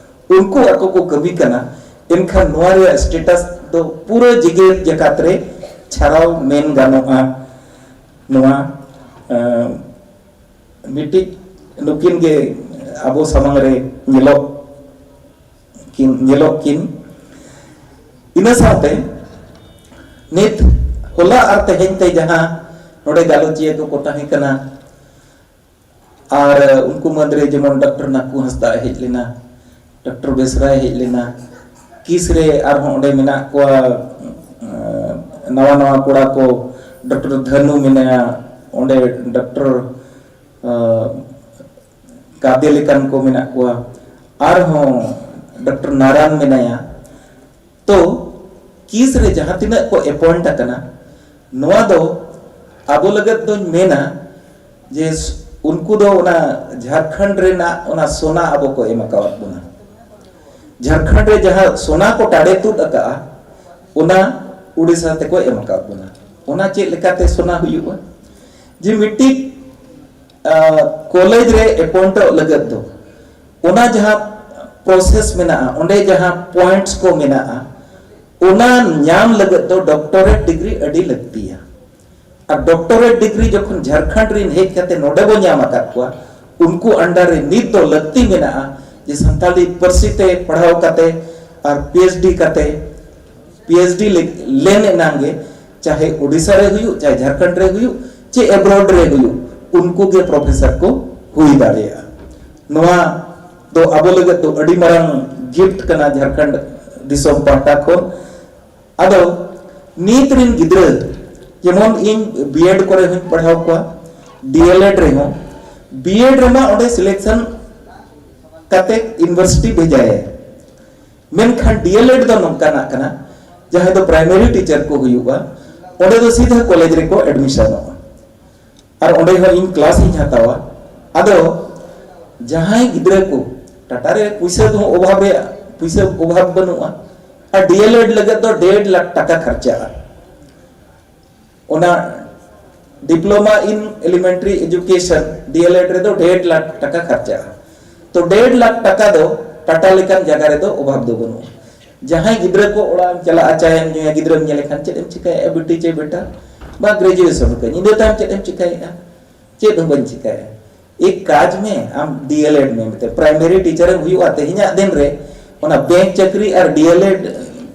ᱩᱱᱠᱩ ᱟᱠᱚ ᱠᱚ ᱠᱟᱹᱢᱤ ᱠᱟᱱᱟ᱾ ᱮᱱᱠᱷᱟᱱ ᱱᱚᱣᱟ ᱨᱮᱭᱟᱜ status ᱫᱚ ᱯᱩᱨᱟᱹ ᱡᱮᱜᱮᱛ ᱡᱟᱠᱟᱛ ᱨᱮ ᱪᱷᱟᱨᱟᱣ ᱢᱮᱱ ᱜᱟᱱᱚᱜᱼᱟ᱾ ᱱᱚᱣᱟ, ᱟᱸ, ᱢᱤᱫᱴᱤᱡ ᱱᱩᱠᱤᱱ ᱜᱮ ᱟᱵᱚ ᱥᱟᱢᱟᱝ ᱨᱮ ᱧᱮᱞᱚᱜ ᱠᱤᱱ, ᱧᱮᱞᱚᱜ ᱠᱤᱱ᱾ ᱤᱱᱟᱹ ᱥᱟᱶᱛᱮ ᱱᱤᱛ, ᱦᱚᱞᱟ ᱟᱨ ᱛᱮᱦᱮᱧ ᱛᱮ ᱡᱟᱦᱟᱸ ᱱᱚᱰᱮ ᱜᱟᱞᱚᱪᱤᱭᱟᱹ ᱠᱚᱠᱚ ᱛᱟᱦᱮᱸ ᱠᱟᱱᱟ, ᱟᱨ ᱩᱱᱠᱩ ᱢᱩᱫᱽᱨᱮ ᱡᱮᱢᱚᱱ ᱰᱚᱠᱴᱚᱨ ᱱᱟᱠᱩ ᱦᱟᱸᱥᱫᱟ ᱦᱮᱡ ᱞᱮᱱᱟ, ᱰᱚᱠᱴᱚᱨ ᱵᱮᱥᱨᱟᱭ ᱦᱮᱡ ᱞᱮᱱᱟ, ᱠᱤᱥ ᱨᱮ ᱟᱨᱦᱚᱸ ᱚᱸᱰᱮ ᱢᱮᱱᱟᱜ ᱠᱚᱣᱟ, ᱮᱸ, ᱱᱟᱣᱟ ᱱᱟᱣᱟ ᱠᱚᱲᱟ ᱠᱚ, ᱰᱚᱠᱴᱚᱨ ᱫᱷᱟᱱᱩ ᱢᱮᱱᱟᱭᱟ, ᱚᱸᱰᱮ ᱰᱚᱠᱴᱚᱨ, ᱮᱸ, ᱜᱟᱫᱮ ᱞᱮᱠᱟᱱ ᱠᱚ ᱢᱮᱱᱟᱜ ᱠᱚᱣᱟ, ᱟᱨᱦᱚᱸ ᱰᱚᱠᱴᱚᱨ ᱱᱟᱨᱟᱱ ᱢᱮᱱᱟᱭᱟ᱾ ᱛᱚ, ᱠᱤᱥ ᱨᱮ ᱡᱟᱦᱟᱸ ᱛᱤᱱᱟᱹᱜ ᱠᱚ ᱮᱯᱚᱭᱮᱱᱴ ᱟᱠᱟᱱᱟ, ᱱᱚᱣᱟ ᱫᱚ ᱟᱵᱚ ᱞᱟᱹᱜᱤᱫ ᱫᱚᱧ ᱢᱮᱱᱟ ᱡᱮ ᱩᱱᱠᱩ ᱫᱚ ᱚᱱᱟ ᱡᱷᱟᱲᱠᱷᱚᱸᱰ ᱨᱮᱱᱟᱜ ᱚᱱᱟ ᱥᱚᱱᱟ ᱟᱵᱚ ᱠᱚ ᱮᱢ ᱟᱠᱟᱣᱟᱫ ᱵᱚᱱᱟ᱾ ᱡᱷᱟᱲᱠᱷᱚᱸᱰ ᱨᱮ ᱡᱟᱦᱟᱸ ᱥᱚᱱᱟ ᱠᱚ ᱴᱟᱰᱮ ᱛᱩᱫ ᱟᱠᱟᱜᱼᱟ, ᱚᱱᱟ ᱩᱲᱤᱥᱥᱟ ᱛᱮᱠᱚ ᱮᱢ ᱟᱠᱟᱣᱟᱫ ᱵᱚᱱᱟ᱾ ᱚᱱᱟ ᱪᱮᱫ ᱞᱮᱠᱟᱛᱮ ᱥᱚᱱᱟ ᱦᱩᱭᱩᱜᱼᱟ? ᱡᱮ ᱢᱤᱫᱴᱤᱡ, ᱟᱸ, ᱠᱚᱞᱮᱡᱽ ᱨᱮ ᱮᱯᱚᱭᱮᱱᱴᱚᱜ ᱞᱟᱹᱜᱤᱫ ᱫᱚ ᱚᱱᱟ ᱡᱟᱦᱟᱸ ᱯᱨᱚᱥᱮᱥ ᱢᱮᱱᱟᱜᱼᱟ, ᱚᱸᱰᱮ ᱡᱟᱦᱟᱸ ᱯᱚᱭᱮᱱᱴᱥ ᱠᱚ ᱢᱮᱱᱟᱜᱼᱟ, ᱚᱱᱟ ᱧᱟᱢ ᱞᱟᱹᱜᱤᱫ ᱫᱚ ᱰᱚᱠᱴᱚᱨᱮᱴ ᱰᱤᱜᱽᱨᱤ ᱟᱹᱰᱤ ᱞᱟᱹᱠᱛᱤᱭᱟ᱾ ᱟᱨ ᱰᱚᱠᱴᱚᱨᱮᱴ ᱰᱤᱜᱽᱨᱤ ᱡᱚᱠᱷᱚᱱ ᱡᱷᱟᱲᱠᱷᱚᱸᱰ ᱨᱤᱱ ᱦᱮᱡ ᱠᱟᱛᱮ ᱱᱚᱰᱮ ᱵᱚ ᱧᱟᱢ ᱟᱠᱟᱫ ᱠᱚᱣᱟ, ᱩᱱᱠᱩ ᱟᱱᱰᱟᱨ ᱨᱮ ᱱᱤᱛ ᱫᱚ ᱞᱟᱹᱠᱛᱤ ᱢᱮᱱᱟᱜᱼᱟ ᱡᱮ ᱥᱟᱱᱛᱟᱲᱤ ᱯᱟᱹᱨᱥᱤ ᱛᱮ ᱯᱟᱲᱦᱟᱣ ᱠᱟᱛᱮ ᱟᱨ ᱯᱤ ᱮᱭᱤᱪ ᱰᱤ ᱠᱟᱛᱮ, ᱯᱤ ᱮᱭᱤᱪ ᱰᱤ ᱞᱮ-, ᱞᱮᱱ ᱮᱱᱟᱝ ᱜᱮ, ᱪᱟᱦᱮ ᱳᱰᱤᱥᱟ ᱨᱮ ᱦᱩᱭᱩᱜ, ᱪᱟᱦᱮ ᱡᱷᱟᱲᱠᱷᱚᱸᱰ ᱨᱮ ᱦᱩᱭᱩᱜ, ᱪᱮ ᱮᱵᱨᱚᱰ ᱨᱮ ᱦᱩᱭᱩᱜ, ᱩᱱᱠᱩ ᱜᱮ ᱯᱨᱚᱯᱷᱮᱥᱚᱨ ᱠᱚ ᱦᱩᱭ ᱫᱟᱲᱮᱭᱟᱜᱼᱟ᱾ ᱱᱚᱣᱟ ᱫᱚ ᱟᱵᱚ ᱞᱟᱹᱜᱤᱫ ᱫᱚ ᱟᱹᱰᱤ ᱢᱟᱨᱟᱝ ᱜᱤᱯᱷᱴ ᱠᱟᱱᱟ ᱡᱷᱟᱲᱠᱷᱚᱸᱰ ᱫᱤᱥᱚᱢ ᱯᱟᱦᱴᱟ ᱠᱷᱚᱱ᱾ ᱟᱫᱚ ᱱᱤᱛ ᱨᱤᱱ ᱜᱤᱫᱽᱨᱟᱹ, ᱡᱮᱢᱚᱱ ᱤᱧ ᱵᱤ ᱮᱰ ᱠᱚᱨᱮ ᱦᱚᱸᱧ ᱯᱟᱲᱦᱟᱣ ᱠᱚᱣᱟ, ᱰᱤ ᱮᱞ ᱮᱰ ᱨᱮᱦᱚᱸ, ᱵᱤ ᱮᱰ ᱨᱮᱢᱟ ᱚᱸᱰᱮ ᱥᱤᱞᱮᱠᱥᱚᱱ ᱠᱟᱛᱮ ᱤᱭᱩᱱᱤᱵᱷᱟᱨᱥᱤᱴᱤ ᱵᱷᱮᱡᱟᱭᱟ᱾ ᱢᱮᱱᱠᱷᱟᱱ ᱰᱤ ᱮᱞ ᱮᱰ ᱫᱚ ᱱᱚᱝᱠᱟᱱᱟᱜ ᱠᱟᱱᱟ, ᱡᱟᱦᱟᱸᱭ ᱫᱚ ᱯᱨᱟᱭᱢᱟᱨᱤ ᱴᱤᱪᱟᱨ ᱠᱚ ᱦᱩᱭᱩᱜᱼᱟ, ᱚᱸᱰᱮ ᱫᱚ ᱥᱤᱫᱷᱟᱹ ᱠᱚᱞᱮᱡᱽ ᱨᱮᱠᱚ ᱮᱰᱢᱤᱥᱚᱱᱚᱜᱼᱟ᱾ ᱟᱨ ᱚᱸᱰᱮ ᱦᱚᱸ ᱤᱧ ᱠᱞᱟᱥ ᱤᱧ ᱦᱟᱛᱟᱣᱟ᱾ ᱟᱫᱚ ᱡᱟᱦᱟᱸᱭ ᱜᱤᱫᱽᱨᱟᱹ ᱠᱚ ᱴᱟᱴᱟ ᱨᱮ ᱯᱩᱭᱥᱟᱹ ᱠᱚᱦᱚᱸ ᱚᱵᱷᱟᱵᱽ ᱨᱮᱭᱟᱜ, ᱯᱩᱭᱥᱟᱹ ᱚᱵᱷᱟᱵᱽ ᱵᱟᱹᱱᱩᱜᱼᱟ᱾ ᱟᱨ ᱰᱤᱮᱞᱮᱰ ᱞᱟᱹᱜᱤᱫ ᱫᱚ ᱰᱮᱲ ᱞᱟᱠᱷ ᱴᱟᱠᱟ ᱠᱷᱚᱨᱪᱟᱜᱼᱟ᱾ ᱚᱱᱟ ᱰᱤᱯᱞᱳᱢᱟ ᱤᱱ ᱮᱞᱤᱢᱮᱱᱴᱟᱨᱤ ᱮᱡᱩᱠᱮᱥᱚᱱ, ᱰᱤᱮᱞᱮᱰ ᱨᱮᱫᱚ ᱰᱮᱲ ᱞᱟᱠᱷ ᱴᱟᱠᱟ ᱠᱷᱚᱨᱪᱟᱜᱼᱟ᱾ ᱛᱚ ᱰᱮᱲ ᱞᱟᱠᱷ ᱴᱟᱠᱟ ᱫᱚ ᱴᱟᱴᱟ ᱞᱮᱠᱟᱱ ᱡᱟᱭᱜᱟ ᱨᱮᱫᱚ ᱚᱵᱷᱟᱵᱽ ᱫᱚ ᱵᱟᱹᱱᱩᱜᱼᱟ᱾ ᱡᱟᱦᱟᱸᱭ ᱜᱤᱫᱽᱨᱟᱹ ᱠᱚ ᱚᱲᱟᱜ ᱮᱢ ᱪᱟᱞᱟᱜᱼᱟ, ᱪᱟᱭᱮᱢ ᱧᱩᱭᱟ, ᱜᱤᱫᱽᱨᱟᱹᱢ ᱧᱮᱞᱮ ᱠᱷᱟᱱ, "ᱪᱮᱫ ᱮᱢ ᱪᱤᱠᱟᱹᱭᱮᱫᱼᱟ ᱵᱤᱴᱤ ᱪᱮ ᱵᱮᱴᱟ? ᱵᱟ ᱜᱨᱮᱡᱩᱭᱮᱥᱚᱱ ᱠᱟᱹᱧ, ᱤᱱᱟᱹ ᱛᱟᱭᱚᱢ ᱪᱮᱫ ᱮᱢ ᱪᱤᱠᱟᱹᱭᱮᱫᱼᱟ?" "ᱪᱮᱫ ᱦᱚᱸ ᱵᱟᱹᱧ ᱪᱤᱠᱟᱹᱭᱟ, ᱮᱠ ᱠᱟᱡᱽ ᱢᱮ, ᱟᱢ ᱰᱤᱮᱞᱮᱰ ᱢᱮ", ᱢᱮᱛᱟᱭ, ᱯᱨᱟᱭᱢᱟᱨᱤ ᱴᱤᱪᱟᱨ ᱮᱢ ᱦᱩᱭᱩᱜᱼᱟ᱾ ᱛᱮᱦᱮᱧᱟᱜ ᱫᱤᱱ ᱨᱮ ᱚᱱᱟ ᱵᱮᱝᱠ ᱪᱟᱹᱠᱨᱤ ᱟᱨ ᱰᱤᱮᱞᱮᱰ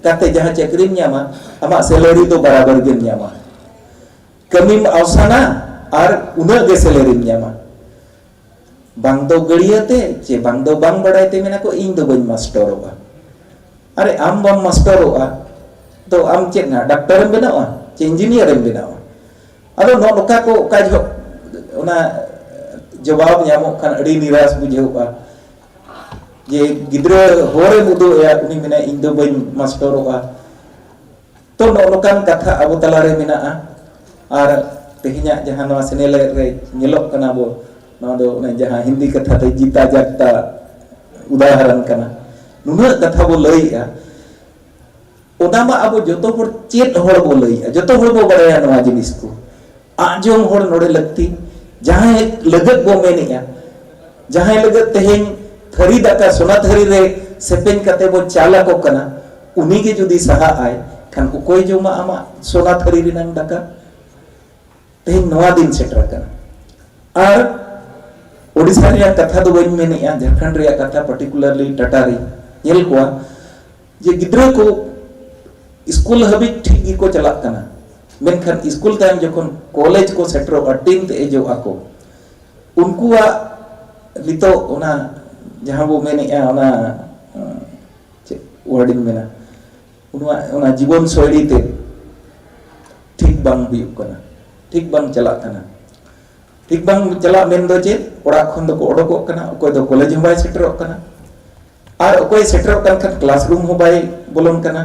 ᱠᱟᱛᱮ ᱡᱟᱦᱟᱸ ᱪᱟᱹᱠᱨᱤᱢ ᱧᱟᱢᱟ, ᱟᱢᱟᱜ ᱥᱮᱞᱟᱨᱤ ᱫᱚ ᱵᱟᱨᱟᱵᱟᱨ ᱜᱮᱢ ᱧᱟᱢᱟ᱾ ᱠᱟᱹᱢᱤᱢ ᱟᱣᱥᱟᱱᱟ ᱟᱨ ᱩᱱᱟᱹᱜ ᱜᱮ ᱥᱮᱞᱟᱨᱤᱢ ᱧᱟᱢᱟ᱾ ᱵᱟᱝ ᱫᱚ ᱜᱟᱹᱲᱭᱟᱹ ᱛᱮ ᱪᱮ ᱵᱟᱝ ᱫᱚ ᱵᱟᱝ ᱵᱟᱲᱟᱭ ᱛᱮ ᱢᱮᱱᱟ ᱠᱚ, "ᱤᱧ ᱫᱚ ᱵᱟᱹᱧ ᱢᱟᱥᱴᱚᱨᱚᱜᱼᱟ᱾" ᱟᱨᱮ, ᱟᱢ ᱵᱟᱢ ᱢᱟᱥᱴᱚᱨᱚᱜᱼᱟ ᱛᱚ ᱟᱢ ᱪᱮᱫ ᱱᱟ ᱰᱟᱠᱛᱟᱨᱮᱢ ᱵᱮᱱᱟᱣᱟ ᱪᱮ ᱤᱧᱡᱤᱱᱤᱭᱟᱨᱮᱢ ᱵᱮᱱᱟᱣᱟ? ᱟᱫᱚ ᱱᱚᱜᱼᱚ ᱱᱚᱝᱠᱟ ᱠᱚ ᱚᱠᱟ ᱡᱚᱦᱚᱜ ᱚᱱᱟ ᱡᱚᱵᱟᱵ ᱧᱟᱢᱚᱜ ᱠᱷᱟᱱ ᱟᱹᱰᱤ ᱱᱤᱨᱟᱥ ᱵᱩᱡᱷᱟᱹᱣᱜᱼᱟ᱾ ᱡᱮ ᱜᱤᱫᱽᱨᱟᱹ ᱦᱚᱨᱮᱢ ᱩᱫᱩᱜ ᱟᱭᱟ, ᱩᱱᱤ ᱢᱮᱱᱟᱭ, "ᱤᱧ ᱫᱚ ᱵᱟᱹᱧ ᱢᱟᱥᱴᱚᱨᱚᱜᱼᱟ᱾" ᱛᱚ ᱱᱚᱜᱼᱚ ᱱᱚᱝᱠᱟᱱ ᱠᱟᱛᱷᱟ ᱟᱵᱚ ᱛᱟᱞᱟᱨᱮ ᱢᱮᱱᱟᱜᱼᱟ᱾ ᱟᱨ ᱛᱮᱦᱮᱧᱟᱜ ᱡᱟᱦᱟᱸ ᱱᱚᱣᱟ ᱥᱮᱱᱮᱞᱮᱫ ᱨᱮ ᱧᱮᱞᱚᱜ ᱠᱟᱱᱟ, ᱟᱵᱚ ᱱᱚᱣᱟ ᱫᱚ ᱚᱱᱮ ᱡᱟᱦᱟᱸ ᱦᱤᱱᱫᱤ ᱠᱟᱛᱷᱟ ᱛᱮ ᱡᱤᱛᱟ ᱡᱟᱜᱽᱛᱟ ᱩᱫᱟᱦᱚᱨᱚᱱ ᱠᱟᱱᱟ᱾ ᱱᱩᱱᱟᱹᱜ ᱠᱟᱛᱷᱟ ᱵᱚ ᱞᱟᱹᱭᱮᱜᱼᱟ, ᱚᱱᱟ ᱢᱟ ᱟᱵᱚ ᱡᱚᱛᱚ ᱦᱚᱲ, ᱪᱮᱫ ᱦᱚᱲ ᱵᱚ ᱞᱟᱹᱭᱮᱜᱼᱟ, ᱡᱚᱛᱚ ᱦᱚᱲ ᱵᱚ ᱵᱟᱲᱟᱭᱟ ᱱᱚᱣᱟ ᱡᱤᱱᱤᱥ ᱠᱚ᱾ ᱟᱸᱡᱚᱢ ᱦᱚᱲ ᱱᱚᱰᱮ ᱞᱟᱹᱠᱛᱤ, ᱡᱟᱦᱟᱸᱭ ᱞᱟᱹᱜᱤᱫ ᱵᱚ ᱢᱮᱱᱮᱜᱼᱟ, ᱡᱟᱦᱟᱸᱭ ᱞᱟᱹᱜᱤᱫ ᱛᱮᱦᱮᱧ ᱛᱷᱟᱹᱨᱤ ᱫᱟᱠᱟ ᱥᱚᱱᱟ ᱛᱷᱟᱹᱨᱤ ᱨᱮ ᱥᱮᱯᱮᱧ ᱠᱟᱛᱮ ᱵᱚ ᱪᱟᱞ ᱟᱠᱚ ᱠᱟᱱᱟ, ᱩᱱᱤ ᱜᱮ ᱡᱩᱫᱤ ᱥᱟᱦᱟᱜ ᱟᱭ, ᱠᱷᱟᱱ ᱚᱠᱚᱭ ᱡᱚᱢᱟ ᱟᱢᱟᱜ ᱥᱚᱱᱟ ᱛᱷᱟᱹᱨᱤ ᱨᱮᱱᱟᱝ ᱫᱟᱠᱟ? ᱛᱮᱦᱮᱧ ᱱᱚᱣᱟ ᱫᱤᱱ ᱥᱮᱴᱮᱨ ᱟᱠᱟᱱᱟ᱾ ᱟᱨ ᱳᱰᱤᱥᱟ ᱨᱮᱭᱟᱜ ᱠᱟᱛᱷᱟ ᱫᱚ ᱵᱟᱹᱧ ᱢᱮᱱᱮᱜᱼᱟ, ᱡᱷᱟᱲᱠᱷᱚᱸᱰ ᱨᱮᱭᱟᱜ ᱠᱟᱛᱷᱟ, particularly ᱴᱟᱴᱟ ᱨᱮᱧ ᱧᱮᱞ ᱠᱚᱣᱟ ᱡᱮ ᱜᱤᱫᱽᱨᱟᱹ ᱠᱚ ᱥᱠᱩᱞ ᱦᱟᱹᱵᱤᱡ ᱴᱷᱤᱠ ᱜᱮᱠᱚ ᱪᱟᱞᱟᱜ ᱠᱟᱱᱟ, ᱢᱮᱱᱠᱷᱟᱱ ᱥᱠᱩᱞ ᱛᱟᱭᱚᱢ ᱡᱚᱠᱷᱚᱱ ᱠᱚᱞᱮᱡᱽ ᱠᱚ ᱥᱮᱴᱮᱨᱚᱜᱼᱟ, ᱴᱮᱱᱛᱷ ᱮᱡᱚᱜ ᱟᱠᱚ, ᱩᱱᱠᱩᱣᱟᱜ ᱱᱤᱛᱚᱜ ᱚᱱᱟ ᱡᱟᱦᱟᱸ ᱵᱚ ᱢᱮᱱᱮᱜᱼᱟ, ᱚᱱᱟ, ᱪᱮᱫ ᱣᱟᱨᱰᱤᱧ ᱢᱮᱱᱟ, ᱚᱱᱟ, ᱚᱱᱟ ᱡᱤᱵᱚᱱ ᱥᱳᱭᱞᱤ ᱛᱮ ᱴᱷᱤᱠ ᱵᱟᱝ ᱦᱩᱭᱩᱜ ᱠᱟᱱᱟ, ᱴᱷᱤᱠ ᱵᱟᱝ ᱪᱟᱞᱟᱜ ᱠᱟᱱᱟ᱾ ᱴᱷᱤᱠ ᱵᱟᱝ ᱪᱟᱞᱟᱜ ᱢᱮᱱ ᱫᱚ ᱪᱮᱫ? ᱚᱲᱟᱜ ᱠᱷᱚᱱ ᱫᱚᱠᱚ ᱚᱰᱚᱠᱚᱜ ᱠᱟᱱᱟ, ᱚᱠᱚᱭ ᱫᱚ ᱠᱚᱞᱮᱡᱽ ᱦᱚᱸ ᱵᱟᱭ ᱥᱮᱴᱮᱨᱚᱜ ᱠᱟᱱᱟ, ᱟᱨ ᱚᱠᱚᱭ ᱥᱮᱴᱮᱨᱚᱜ ᱠᱟᱱ ᱠᱷᱟᱱ ᱠᱞᱟᱥᱨᱩᱢ ᱦᱚᱸ ᱵᱟᱭ ᱵᱚᱞᱚᱱ ᱠᱟᱱᱟ᱾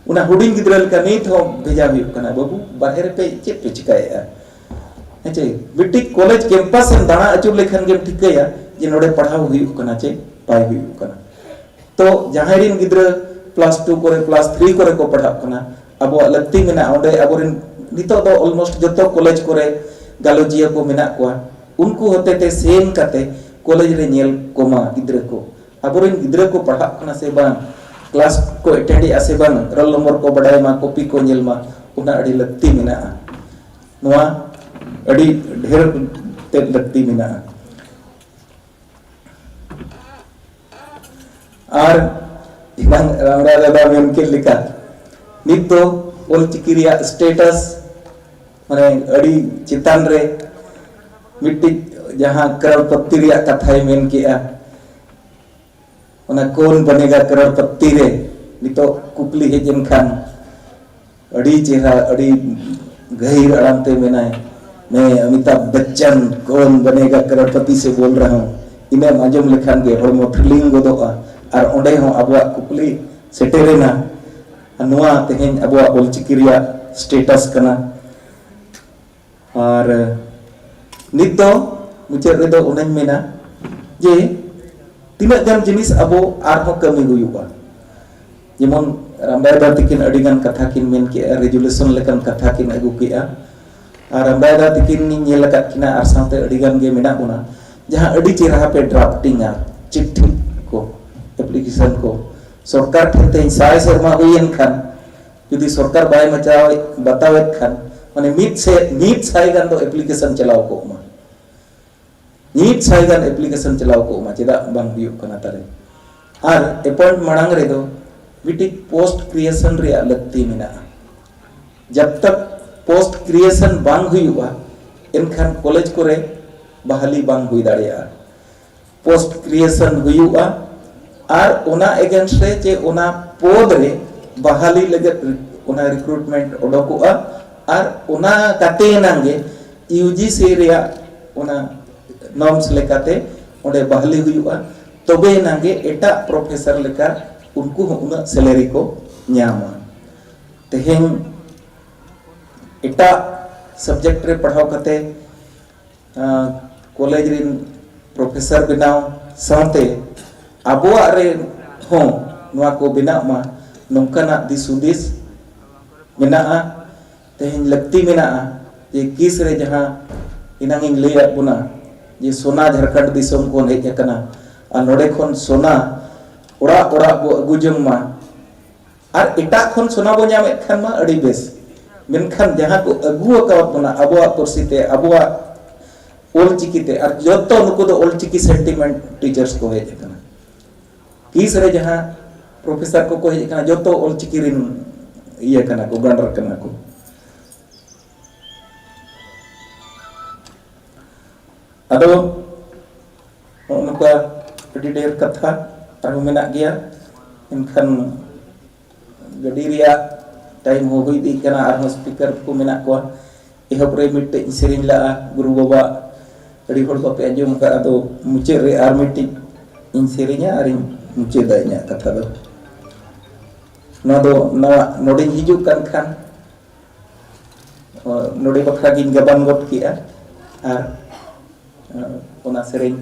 ᱚᱱᱟ ᱦᱩᱰᱤᱧ ᱜᱤᱫᱽᱨᱟᱹ ᱞᱮᱠᱟ ᱱᱤᱛ ᱦᱚᱸ ᱵᱷᱮᱡᱟ ᱦᱩᱭᱩᱜ ᱠᱟᱱᱟ, "ᱵᱟᱹᱵᱩ, ᱵᱟᱦᱨᱮ ᱨᱮᱯᱮ ᱪᱮᱫ ᱯᱮ ᱪᱤᱠᱟᱹᱭᱮᱫᱼᱟ?" ᱦᱮᱸ ᱪᱮ? ᱢᱤᱫᱴᱤᱡ ᱠᱚᱞᱮᱡᱽ ᱠᱮᱢᱯᱟᱥ ᱮᱢ ᱫᱟᱬᱟ ᱟᱹᱪᱩᱨ ᱞᱮᱠᱷᱟᱱ ᱜᱮᱢ ᱴᱷᱤᱠᱟᱹᱭᱟ ᱡᱮ ᱱᱚᱰᱮ ᱯᱟᱲᱦᱟᱣ ᱦᱩᱭᱩᱜ ᱠᱟᱱᱟ ᱪᱮ ᱵᱟᱭ ᱦᱩᱭᱩᱜ ᱠᱟᱱᱟ᱾ ᱛᱚ ᱡᱟᱦᱟᱸᱭ ᱨᱮᱱ ᱜᱤᱫᱽᱨᱟᱹ ᱠᱞᱟᱥ ᱴᱩ ᱠᱚᱨᱮ, ᱠᱞᱟᱥ ᱛᱷᱨᱤ ᱠᱚᱨᱮ ᱠᱚ ᱯᱟᱲᱦᱟᱜ ᱠᱟᱱᱟ, ᱟᱵᱚᱣᱟᱜ ᱞᱟᱹᱠᱛᱤ ᱢᱮᱱᱟᱜᱼᱟ ᱚᱸᱰᱮ ᱟᱵᱚᱨᱮᱱ, ᱱᱤᱛᱚᱜ ᱫᱚ ᱚᱞᱢᱳᱥᱴ ᱡᱚᱛᱚ ᱠᱚᱞᱮᱡᱽ ᱠᱚᱨᱮ ᱜᱟᱞᱚᱪᱤᱭᱟᱹ ᱠᱚ ᱢᱮᱱᱟᱜ ᱠᱚᱣᱟ, ᱩᱱᱠᱩ ᱦᱚᱛᱮᱛᱮ ᱥᱮᱱ ᱠᱟᱛᱮ ᱠᱚᱞᱮᱡᱽ ᱨᱮ ᱧᱮᱞ ᱠᱚᱢᱟ ᱜᱤᱫᱽᱨᱟᱹ ᱠᱚ, ᱟᱵᱚᱨᱮᱱ ᱜᱤᱫᱽᱨᱟᱹ ᱠᱚ ᱯᱟᱲᱦᱟᱜ ᱠᱟᱱᱟ ᱥᱮ ᱵᱟᱝ, ᱠᱞᱟᱥ ᱠᱚ ᱮᱴᱮᱱᱰ ᱮᱫᱼᱟ ᱥᱮ ᱵᱟᱝ, ᱨᱳᱞ ᱱᱚᱢᱵᱚᱨ ᱠᱚ ᱵᱟᱰᱟᱭ ᱢᱟ, ᱠᱚᱯᱤ ᱠᱚ ᱧᱮᱞ ᱢᱟ, ᱚᱱᱟ ᱟᱹᱰᱤ ᱞᱟᱹᱠᱛᱤ ᱢᱮᱱᱟᱜᱼᱟ᱾ ᱱᱚᱣᱟ ᱟᱹᱰᱤ ᱰᱷᱮᱨ ᱛᱮᱫ ᱞᱟᱹᱠᱛᱤ ᱢᱮᱱᱟᱜᱼᱟ᱾ ᱟᱨ ᱮᱱᱟᱝ ᱨᱟᱢᱲᱟ ᱫᱟᱫᱟ ᱢᱮᱱ ᱠᱮᱫ ᱞᱮᱠᱟ, ᱱᱤᱛ ᱫᱚ ᱚᱞᱪᱤᱠᱤ ᱨᱮᱭᱟᱜ ᱥᱴᱮᱴᱟᱥ ᱢᱟᱱᱮ ᱟᱹᱰᱤ ᱪᱮᱛᱟᱱ ᱨᱮ, ᱢᱤᱫᱴᱤᱡ ᱡᱟᱦᱟᱸ ᱠᱨᱚᱲᱯᱚᱛᱤ ᱨᱮᱭᱟᱜ ᱠᱟᱛᱷᱟᱭ ᱢᱮᱱ ᱠᱮᱜᱼᱟ, ᱚᱱᱟ ᱠᱳᱱ ᱵᱟᱱᱮᱜᱟ ᱠᱨᱚᱲᱯᱚᱛᱤ ᱨᱮ ᱱᱤᱛᱚᱜ ᱠᱩᱠᱞᱤ ᱦᱮᱡ ᱮᱱ ᱠᱷᱟᱱ, ᱟᱹᱰᱤ ᱪᱮᱦᱨᱟ, ᱟᱹᱰᱤ ᱜᱟᱹᱦᱤᱨ ᱟᱲᱟᱝ ᱛᱮ ᱢᱮᱱᱟᱭ, "ᱢᱮ ᱚᱢᱤᱛᱟᱵᱷ ᱵᱚᱪᱪᱚᱱ, ᱠᱳᱱ ᱵᱟᱱᱮᱜᱟ ᱠᱨᱚᱲᱯᱚᱛᱤ ᱥᱮ ᱵᱳᱞ ᱨᱟᱦᱟ ᱦᱩᱸ?" ᱤᱱᱟᱹᱢ ᱟᱸᱡᱚᱢ ᱞᱮᱠᱷᱟᱱ ᱜᱮ ᱦᱚᱲᱢᱚ ᱯᱷᱤᱞᱤᱝ ᱜᱚᱫᱚᱜᱼᱟ᱾ ᱟᱨ ᱚᱸᱰᱮ ᱦᱚᱸ ᱟᱵᱚᱣᱟᱜ ᱠᱩᱠᱞᱤ ᱥᱮᱴᱮᱨᱮᱱᱟ᱾ ᱟᱨ ᱱᱚᱣᱟ ᱛᱮᱦᱮᱧ ᱟᱵᱚᱣᱟᱜ ᱚᱞᱪᱤᱠᱤ ᱨᱮᱭᱟᱜ ᱥᱴᱮᱴᱟᱥ ᱠᱟᱱᱟ᱾ ᱟᱨ ᱱᱤᱛ ᱫᱚ ᱢᱩᱪᱟᱹᱫ ᱨᱮᱫᱚ ᱚᱱᱟᱧ ᱢᱮᱱᱟ ᱡᱮ ᱛᱤᱱᱟᱹᱜ ᱜᱟᱱ ᱡᱤᱱᱤᱥ ᱟᱵᱚ ᱟᱨᱦᱚᱸ ᱠᱟᱹᱢᱤ ᱦᱩᱭᱩᱜᱼᱟ᱾ ᱡᱮᱢᱚᱱ ᱨᱟᱢᱵᱟᱭ ᱫᱟ ᱛᱤᱠᱤᱱ ᱟᱹᱰᱤ ᱜᱟᱱ ᱠᱟᱛᱷᱟ ᱠᱤᱱ ᱢᱮᱱ ᱠᱮᱜᱼᱟ, ᱨᱮᱡᱩᱞᱮᱥᱚᱱ ᱞᱮᱠᱟᱱ ᱠᱟᱛᱷᱟ ᱠᱤᱱ ᱟᱹᱜᱩ ᱠᱮᱜᱼᱟ᱾ ᱟᱨ ᱨᱟᱢᱵᱟᱭ ᱫᱟ ᱛᱤᱠᱤᱱ ᱤᱧ ᱧᱮᱞ ᱟᱠᱟᱫ ᱠᱤᱱᱟ, ᱟᱨ ᱥᱟᱶᱛᱮ ᱟᱹᱰᱤ ᱜᱟᱱ ᱜᱮ ᱢᱮᱱᱟᱜ ᱵᱚᱱᱟ, ᱡᱟᱦᱟᱸ ᱟᱹᱰᱤ ᱪᱮᱦᱨᱟ ᱯᱮ ᱰᱨᱟᱯᱴᱤᱝᱟ ᱪᱤᱴᱷᱤ ᱠᱚ, ᱮᱯᱞᱤᱠᱮᱥᱚᱱ ᱠᱚ᱾ ᱥᱚᱨᱠᱟᱨ ᱴᱷᱮᱱ ᱛᱮᱦᱮᱧ ᱥᱟᱭ ᱥᱮᱨᱢᱟ ᱦᱩᱭᱮᱱ ᱠᱷᱟᱱ, ᱡᱩᱫᱤ ᱥᱚᱨᱠᱟᱨ ᱵᱟᱭ ᱢᱟᱪᱟᱣ, ᱵᱟᱛᱟᱣᱮᱫ ᱠᱷᱟᱱ, ᱢᱟᱱᱮ ᱢᱤᱫ ᱥᱮ, ᱢᱤᱫ ᱥᱟᱭ ᱜᱟᱱ ᱫᱚ ᱮᱯᱞᱤᱠᱮᱥᱚᱱ ᱪᱟᱞᱟᱣ ᱠᱚᱜ ᱢᱟ, ᱢᱤᱫ ᱥᱟᱭ ᱜᱟᱱ ᱮᱯᱞᱤᱠᱮᱥᱚᱱ ᱪᱟᱞᱟᱣ ᱠᱚᱜ ᱢᱟ, ᱪᱮᱫᱟᱜ ᱵᱟᱝ ᱦᱩᱭᱩᱜ ᱠᱟᱱᱟ ᱛᱟᱞᱮ? ᱟᱨ ᱮᱯᱚᱭᱮᱱᱴ ᱢᱟᱲᱟᱝ ᱨᱮᱫᱚ ᱢᱤᱫᱴᱤᱡ ᱯᱳᱥᱴ ᱠᱨᱤᱭᱮᱥᱚᱱ ᱨᱮᱭᱟᱜ ᱞᱟᱹᱠᱛᱤ ᱢᱮᱱᱟᱜᱼᱟ᱾ ᱡᱟᱵ ᱛᱟᱠ ᱯᱳᱥᱴ ᱠᱨᱤᱭᱮᱥᱚᱱ ᱵᱟᱝ ᱦᱩᱭᱩᱜᱼᱟ, ᱮᱱᱠᱷᱟᱱ ᱠᱚᱞᱮᱡᱽ ᱠᱚᱨᱮ ᱵᱟᱦᱟᱞᱤ ᱵᱟᱝ ᱦᱩᱭ ᱫᱟᱲᱮᱭᱟᱜᱼᱟ᱾ ᱯᱳᱥᱴ ᱠᱨᱤᱭᱮᱥᱚᱱ ᱦᱩᱭᱩᱜᱼᱟ ᱟᱨ ᱚᱱᱟ ᱮᱜᱮᱱᱥᱴ ᱨᱮ ᱪᱮ ᱚᱱᱟ ᱯᱚᱫᱽ ᱨᱮ ᱵᱟᱦᱟᱞᱤ ᱞᱟᱹᱜᱤᱫ ᱚᱱᱟ ᱨᱤᱠᱨᱩᱴᱢᱮᱱᱴ ᱚᱰᱚᱠᱚᱜᱼᱟ᱾ ᱟᱨ ᱚᱱᱟ ᱠᱟᱛᱮ ᱮᱱᱟᱝ ᱜᱮ ᱤᱭᱩ ᱡᱤ ᱥᱤ ᱨᱮᱭᱟᱜ ᱚᱱᱟ ᱱᱚᱨᱢᱥ ᱞᱮᱠᱟᱛᱮ ᱚᱸᱰᱮ ᱵᱟᱦᱟᱞᱤ ᱦᱩᱭᱩᱜᱼᱟ, ᱛᱚᱵᱮ ᱮᱱᱟᱝ ᱜᱮ ᱮᱴᱟᱜ ᱯᱨᱚᱯᱷᱮᱥᱚᱨ ᱞᱮᱠᱟ ᱩᱱᱠᱩ ᱦᱚᱸ ᱩᱱᱟᱹᱜ ᱥᱮᱞᱟᱨᱤ ᱠᱚ ᱧᱟᱢᱟ᱾ ᱛᱮᱦᱮᱧ ᱮᱴᱟᱜ ᱥᱟᱵᱡᱮᱠᱴ ᱨᱮ ᱯᱟᱲᱦᱟᱣ ᱠᱟᱛᱮ ᱠᱚᱞᱮᱡᱽ ᱨᱮᱱ ᱯᱨᱚᱯᱷᱮᱥᱚᱨ ᱵᱮᱱᱟᱣ ᱥᱟᱶᱛᱮ ᱟᱵᱚᱣᱟᱜ ᱨᱮ ᱦᱚᱸ ᱱᱚᱣᱟ ᱠᱚ ᱵᱮᱱᱟᱜ ᱢᱟ, ᱱᱚᱝᱠᱟᱱᱟᱜ ᱫᱤᱥ ᱦᱩᱫᱤᱥ ᱢᱮᱱᱟᱜᱼᱟ᱾ ᱛᱮᱦᱮᱧ ᱞᱟᱹᱠᱛᱤ ᱢᱮᱱᱟᱜᱼᱟ ᱡᱮ ᱠᱤᱥ ᱨᱮ ᱡᱟᱦᱟᱸ ᱮᱱᱟᱝ ᱤᱧ ᱞᱟᱹᱭᱟᱫ ᱵᱚᱱᱟ ᱡᱮ ᱥᱚᱱᱟ ᱡᱷᱟᱲᱠᱷᱚᱸᱰ ᱫᱤᱥᱚᱢ ᱠᱷᱚᱱ ᱦᱮᱡ ᱟᱠᱟᱱᱟ, ᱟᱨ ᱱᱚᱰᱮ ᱠᱷᱚᱱ ᱥᱚᱱᱟ ᱚᱲᱟᱜ ᱚᱲᱟᱜ ᱵᱚ ᱟᱹᱜᱩ ᱡᱚᱝ ᱢᱟ, ᱟᱨ ᱮᱴᱟᱜ ᱠᱷᱚᱱ ᱥᱚᱱᱟ ᱵᱚ ᱧᱟᱢᱮᱫ ᱠᱷᱟᱱ ᱢᱟ ᱟᱹᱰᱤ ᱵᱮᱥ, ᱢᱮᱱᱠᱷᱟᱱ ᱡᱟᱦᱟᱸ ᱠᱚ ᱟᱹᱜᱩ ᱟᱠᱟᱣᱟᱫ ᱵᱚᱱᱟ ᱟᱵᱚᱣᱟᱜ ᱯᱟᱹᱨᱥᱤ ᱛᱮ, ᱟᱵᱚᱣᱟᱜ ᱚᱞ ᱪᱤᱠᱤ ᱛᱮ, ᱟᱨ ᱡᱚᱛᱚ ᱱᱩᱠᱩ ᱫᱚ ᱚᱞ ᱪᱤᱠᱤ sentiment teachers ᱠᱚ ᱦᱮᱡ ᱟᱠᱟᱱᱟ᱾ ᱠᱤᱥ ᱨᱮ ᱡᱟᱦᱟᱸ ᱯᱨᱚᱯᱷᱮᱥᱟᱨ ᱠᱚᱠᱚ ᱦᱮᱡ ᱟᱠᱟᱱᱟ, ᱡᱚᱛᱚ ᱚᱞ ᱪᱤᱠᱤ ᱨᱮᱱ ᱤᱭᱟᱹ ᱠᱟᱱᱟ ᱠᱚ, ᱜᱟᱸᱰᱟᱨ ᱠᱟᱱᱟ ᱠᱚ᱾ ᱟᱫᱚ ᱱᱚᱜᱼᱚ ᱱᱚᱝᱠᱟ ᱟᱹᱰᱤ ᱰᱷᱮᱨ ᱠᱟᱛᱷᱟ ᱟᱨᱦᱚᱸ ᱢᱮᱱᱟᱜ ᱜᱮᱭᱟ, ᱢᱮᱱᱠᱷᱟᱱ ᱜᱟᱹᱰᱤ ᱨᱮᱭᱟᱜ time ᱦᱚᱸ ᱦᱩᱭ ᱤᱫᱤᱜ ᱠᱟᱱᱟ, ᱟᱨᱦᱚᱸ speaker ᱠᱚ ᱢᱮᱱᱟᱜ ᱠᱚᱣᱟ᱾ ᱮᱦᱚᱵ ᱨᱮ ᱢᱤᱫᱴᱮᱡ ᱤᱧ ᱥᱮᱨᱮᱧ ᱞᱟᱜᱼᱟ ᱜᱩᱨᱩ ᱵᱟᱵᱟ, ᱟᱹᱰᱤ ᱦᱚᱲ ᱵᱟᱯᱮ ᱟᱸᱡᱚᱢ ᱟᱠᱟᱫ, ᱟᱫᱚ ᱢᱩᱪᱟᱹᱫ ᱨᱮ ᱟᱨ ᱢᱤᱫᱴᱤᱡ ᱤᱧ ᱥᱮᱨᱮᱧᱟ ᱟᱨᱤᱧ ᱢᱩᱪᱟᱹᱫᱟ ᱤᱧᱟᱹᱜ ᱠᱟᱛᱷᱟ ᱫᱚ᱾ ᱱᱚᱣᱟ ᱫᱚ ᱱᱚᱣᱟ ᱱᱚᱰᱮᱧ ᱦᱤᱡᱩᱜ ᱠᱟᱱ ᱠᱷᱟᱱ ᱱᱚᱰᱮ ᱵᱟᱠᱷᱨᱟ ᱜᱤᱧ ᱜᱟᱵᱟᱱ ᱜᱚᱫ ᱠᱮᱜᱼᱟ᱾ ᱟᱨ ᱚᱱᱟ ᱥᱮᱨᱮᱧ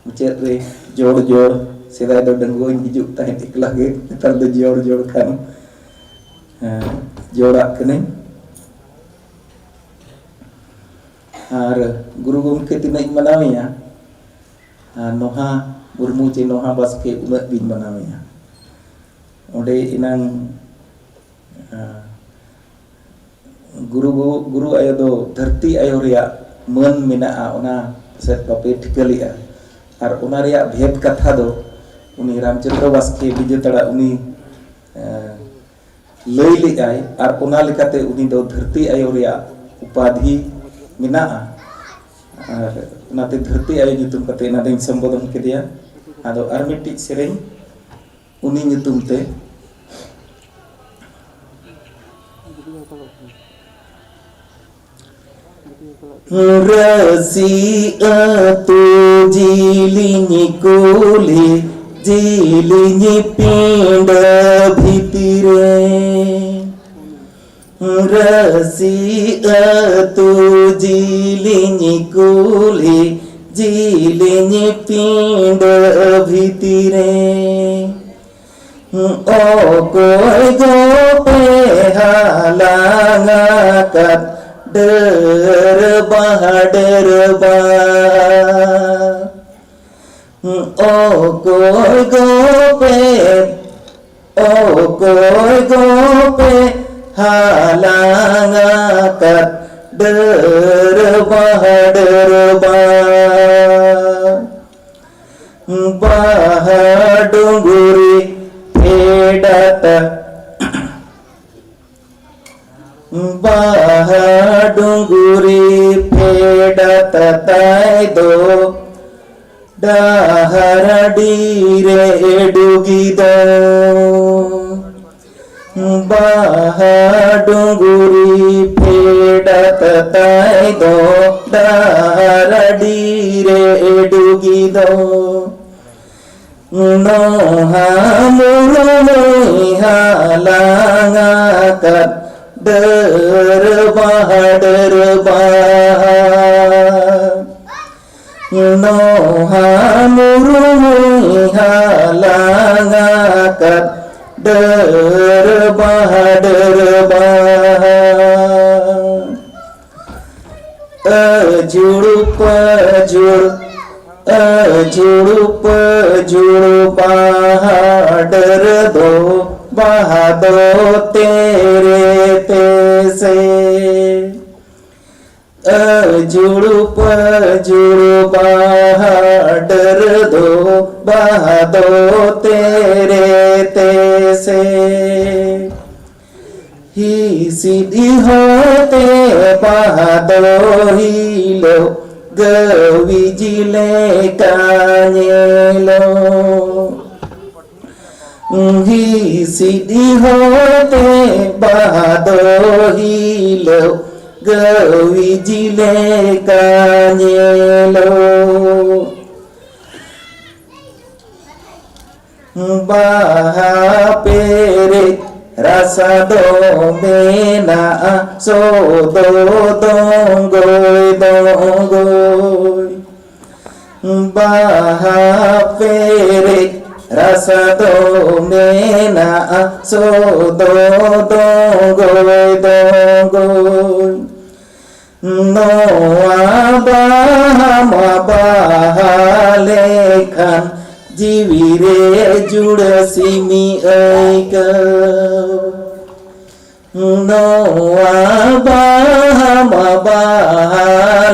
ᱢᱩᱪᱟᱹᱫ ᱨᱮ ᱡᱚᱲ ᱡᱚᱲ, ᱥᱮᱫᱟᱭ ᱫᱚ ᱰᱟᱺᱜᱩᱣᱟᱹᱧ ᱦᱤᱡᱩᱜ ᱛᱟᱦᱮᱸᱫ ᱮᱠᱞᱟ ᱜᱮ, ᱱᱮᱛᱟᱨ ᱫᱚ ᱡᱚᱲ ᱡᱚᱲ ᱠᱷᱟᱱ ᱡᱚᱲᱟᱜ ᱠᱟᱹᱱᱟᱹᱧ᱾ ᱟᱨ ᱜᱩᱨᱩ ᱜᱚᱢᱠᱮ ᱛᱤᱱᱟᱹᱜ ᱤᱧ ᱢᱟᱱᱟᱣᱮᱭᱟ, ᱟᱨ ᱱᱚᱦᱟ ᱢᱩᱨᱢᱩ ᱪᱮ ᱱᱚᱦᱟ ᱵᱟᱥᱠᱮ ᱩᱱᱟᱹᱜ ᱜᱤᱧ ᱢᱟᱱᱟᱣᱮᱭᱟ᱾ ᱚᱸᱰᱮ ᱮᱱᱟᱝ ᱜᱩᱨᱩ ᱜᱚ-, ᱜᱩᱨᱩ ᱟᱭᱳ ᱫᱚ ᱫᱷᱟᱹᱨᱛᱤ ᱟᱭᱳ ᱨᱮᱭᱟᱜ ᱢᱟᱹᱱ ᱢᱮᱱᱟᱜᱼᱟ, ᱚᱱᱟ ᱯᱟᱥᱮᱡ ᱵᱟᱯᱮ ᱴᱷᱤᱠᱟᱹ ᱞᱮᱜᱼᱟ᱾ ᱟᱨ ᱚᱱᱟ ᱨᱮᱭᱟᱜ ᱵᱷᱮᱫ ᱠᱟᱛᱷᱟ ᱫᱚ ᱩᱱᱤ ᱨᱟᱢᱪᱚᱸᱫᱽᱨᱚ ᱵᱟᱥᱠᱮ ᱵᱤᱡᱮᱛᱟᱲᱟ ᱩᱱᱤ, ᱮᱸ, ᱞᱟᱹᱭ ᱞᱮᱫᱼᱟᱭ, ᱟᱨ ᱚᱱᱟ ᱞᱮᱠᱟᱛᱮ ᱩᱱᱤ ᱫᱚ ᱫᱷᱟᱹᱨᱛᱤ ᱟᱭᱳ ᱨᱮᱭᱟᱜ ᱩᱯᱟᱫᱷᱤ ᱢᱮᱱᱟᱜᱼᱟ᱾ ᱟᱨ ᱚᱱᱟᱛᱮ ᱫᱷᱟᱹᱨᱛᱤ ᱟᱭᱳ ᱧᱩᱛᱩᱢ ᱠᱟᱛᱮ ᱚᱱᱟ ᱫᱚᱧ ᱥᱚᱢᱵᱳᱫᱷᱚᱱ ᱠᱮᱫᱮᱭᱟ᱾ ᱟᱫᱚ ᱟᱨ ᱢᱤᱫᱴᱤᱡ ᱥᱮᱨᱮᱧ ᱩᱱᱤ ᱧᱩᱛᱩᱢ ᱛᱮ᱾ ᱨᱟᱹᱥᱤ ᱟᱹᱛᱩ ᱡᱤᱞᱤᱧ ᱠᱩᱞᱦᱤ, ᱡᱤᱞᱤᱧ ᱯᱤᱸᱰᱟᱹ ᱵᱷᱤᱛᱤᱨ ᱨᱮ᱾ ᱨᱟᱹᱥᱤ ᱟᱹᱛᱩ ᱡᱤᱞᱤᱧ ᱠᱩᱞᱦᱤ, ᱡᱤᱞᱤᱧ ᱯᱤᱸᱰᱟᱹ ᱵᱷᱤᱛᱤᱨ ᱨᱮ ᱚᱠᱚᱭ ᱜᱚᱯᱮ ᱦᱟᱞᱟᱝ ᱟᱠᱟᱫ ᱰᱟᱹᱨ ᱵᱟᱦᱟ ᱰᱟᱹᱨ ᱵᱟᱦᱟ? ᱚᱠᱚᱭ ᱜᱚᱯᱮ, ᱚᱠᱚᱭ ᱜᱚᱯᱮ ᱦᱟᱞᱟᱝ ᱟᱠᱟᱫ ᱰᱟᱹᱨ ᱵᱟᱦᱟ ᱰᱟᱹᱨ ᱵᱟᱦᱟ? ᱵᱟᱦᱟ ᱰᱩᱝᱨᱤ ᱯᱷᱮᱰᱟᱛ, ᱵᱟᱦᱟ ᱰᱩᱝᱨᱤ ᱯᱷᱮᱰᱟᱛ ᱛᱟᱭ ᱫᱚ ᱰᱟᱦᱟᱨ ᱟᱹᱰᱤ ᱨᱮ ᱰᱩᱜᱤ ᱫᱚ᱾ ᱵᱟᱦᱟ ᱰᱩᱝᱨᱤ ᱯᱷᱮᱰᱟᱛ ᱛᱟᱭ ᱫᱚ ᱰᱟᱦᱟᱨ ᱟᱹᱰᱤ ᱨᱮ ᱰᱩᱜᱤ ᱫᱚ᱾ ᱱᱚᱦᱟ ᱢᱩᱨᱢᱩᱭ ᱦᱟᱞᱟᱝ ᱟᱠᱟᱫ ᱰᱟᱹᱨ ᱵᱟᱦᱟ ᱰᱟᱹᱨ ᱵᱟᱦᱟ᱾ ᱱᱚᱦᱟ ᱢᱩᱨᱢᱩᱭ ᱦᱟᱞᱟᱝ ᱟᱠᱟᱫ ᱰᱟᱹᱨ ᱵᱟᱦᱟ ᱰᱟᱹᱨ ᱵᱟᱦᱟ᱾ ᱟᱹᱡᱩᱲ ᱯᱟᱹᱡᱩᱲ, ᱟᱹᱡᱩᱲ ᱯᱟᱹᱡᱩᱲ ᱵᱟᱦᱟ ᱰᱟᱹᱨ ᱫᱚ, ᱵᱟᱦᱟ ᱫᱚ ᱛᱮᱨᱮ ᱛᱮᱥᱮ᱾ ᱟᱹᱡᱩᱲ ᱯᱟᱹᱡᱩᱲ ᱵᱟᱦᱟ ᱰᱟᱹᱨ ᱫᱚ, ᱵᱟᱦᱟ ᱫᱚ ᱛᱮᱨᱮ ᱛᱮᱥᱮ᱾ ᱦᱤᱥᱤᱫ ᱦᱚᱭᱛᱮ ᱵᱟᱦᱟ ᱫᱚ ᱦᱤᱞᱚᱜ ᱜᱟᱹᱣᱤᱡ ᱞᱮᱠᱟ ᱧᱮᱞᱚᱜ᱾ ᱦᱤᱥᱤᱫ ᱦᱚᱭᱛᱮ ᱵᱟᱦᱟ ᱫᱚ ᱦᱤᱞᱚᱜ ᱜᱟᱹᱣᱤᱡ ᱞᱮᱠᱟ ᱧᱮᱞᱚᱜ᱾ ᱵᱟᱦᱟ ᱯᱮᱨᱮᱡ ᱨᱟᱥᱟ ᱫᱚ ᱢᱮᱱᱟᱜᱼᱟ ᱥᱚ ᱫᱚ ᱫᱚᱝᱜᱚᱭ ᱫᱚᱝᱜᱚᱭ᱾ ᱵᱟᱦᱟ ᱯᱮᱨᱮᱡ ᱨᱟᱥᱟ ᱫᱚ ᱢᱮᱱᱟᱜᱼᱟ ᱥᱚᱫᱚ ᱫᱚᱸᱜᱚᱭ ᱫᱚᱸᱜᱚᱭ᱾ ᱱᱚᱣᱟ ᱵᱟᱦᱟ ᱢᱟ ᱵᱟᱦᱟ ᱞᱮᱠᱷᱟᱱ ᱡᱤᱣᱤ ᱨᱮ ᱡᱩᱲᱟᱹᱥᱤᱢᱤ ᱟᱹᱭᱠᱟᱹᱣ᱾ ᱱᱚᱣᱟ ᱵᱟᱦᱟ ᱢᱟ ᱵᱟᱦᱟ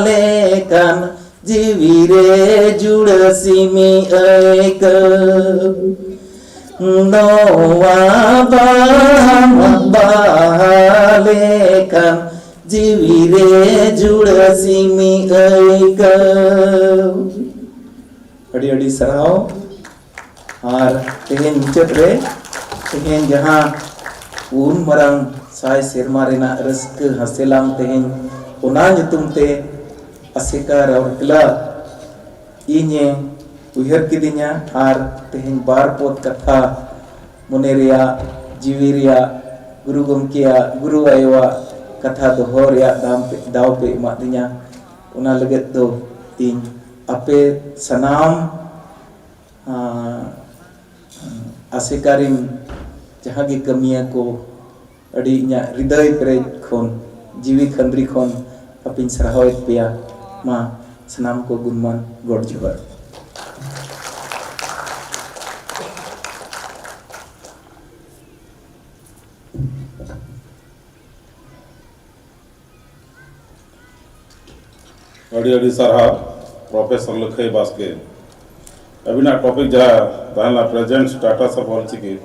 ᱞᱮᱠᱟᱱ ᱡᱤᱣᱤ ᱨᱮ ᱡᱩᱲᱟᱹᱥᱤᱢᱤ ᱟᱹᱭᱠᱟᱹᱣ᱾ ᱱᱚᱣᱟ ᱵᱟᱦᱟ ᱢᱟ ᱵᱟᱦᱟ ᱞᱮᱠᱟᱱ ᱡᱤᱣᱤ ᱨᱮ ᱡᱩᱲᱟᱹᱥᱤᱢᱤ ᱟᱹᱭᱠᱟᱹᱣ᱾ ᱟᱹᱰᱤ ᱟᱹᱰᱤ ᱥᱟᱨᱦᱟᱣ᱾ ᱟᱨ ᱛᱮᱦᱮᱧ ᱢᱩᱪᱟᱹᱫ ᱨᱮ, ᱛᱮᱦᱮᱧ ᱡᱟᱦᱟᱸ ᱩᱱ ᱢᱟᱨᱟᱝ ᱥᱟᱭ ᱥᱮᱨᱢᱟ ᱨᱮᱱᱟᱜ ᱨᱟᱹᱥᱠᱟᱹ ᱦᱟᱥᱮᱞᱟᱝ ᱛᱮᱦᱮᱧ, ᱚᱱᱟ ᱧᱩᱛᱩᱢ ᱛᱮ ᱟᱥᱮᱠᱟ ᱨᱟᱣᱩᱨᱠᱮᱞᱟ ᱤᱧᱮ ᱩᱭᱦᱟᱹᱨ ᱠᱤᱫᱤᱧᱟ ᱟᱨ ᱛᱮᱦᱮᱧ ᱵᱟᱨ ᱯᱚᱫ ᱠᱟᱛᱷᱟ ᱢᱚᱱᱮ ᱨᱮᱭᱟᱜ, ᱡᱤᱣᱤ ᱨᱮᱭᱟᱜ, ᱜᱩᱨᱩ ᱜᱚᱢᱠᱮᱭᱟᱜ, ᱜᱩᱨᱩ ᱟᱭᱳᱣᱟᱜ ᱠᱟᱛᱷᱟ ᱫᱚᱦᱚ ᱨᱮᱭᱟᱜ ᱫᱟᱢ ᱯᱮ, ᱫᱟᱣ ᱯᱮ ᱮᱢᱟᱫᱤᱧᱟ᱾ ᱚᱱᱟ ᱞᱟᱹᱜᱤᱫ ᱫᱚ ᱤᱧ ᱟᱯᱮ ᱥᱟᱱᱟᱢ, ᱟᱸ, ᱟᱥᱮᱠᱟ ᱨᱤᱱ ᱡᱟᱦᱟᱸ ᱜᱮ ᱠᱟᱹᱢᱤᱭᱟᱹ ᱠᱚ, ᱟᱹᱰᱤ ᱤᱧᱟᱹᱜ ᱦᱨᱤᱫᱟᱹᱭ ᱯᱮᱨᱮᱡ ᱠᱷᱚᱱ, ᱡᱤᱣᱤ ᱠᱷᱟᱹᱱᱫᱽᱨᱤ ᱠᱷᱚᱱ ᱟᱯᱮᱧ ᱥᱟᱨᱦᱟᱣᱮᱫ ᱯᱮᱭᱟ᱾ ᱢᱟ ᱥᱟᱱᱟᱢ ᱠᱚ ᱜᱩᱱᱢᱟᱱ ᱜᱚᱰ ᱡᱚᱦᱟᱨ᱾ ᱟᱹᱰᱤ ᱟᱹᱰᱤ ᱥᱟᱨᱦᱟᱣ ᱯᱨᱚᱯᱷᱮᱥᱚᱨ ᱞᱟᱹᱠᱷᱟᱹᱭ ᱵᱟᱥᱠᱮ᱾ ᱟᱹᱵᱤᱱᱟᱜ ᱴᱚᱯᱤᱠ ᱡᱟᱦᱟᱸ ᱛᱟᱦᱮᱸ ᱞᱮᱱᱟ, present status of ᱚᱞᱪᱤᱠᱤ,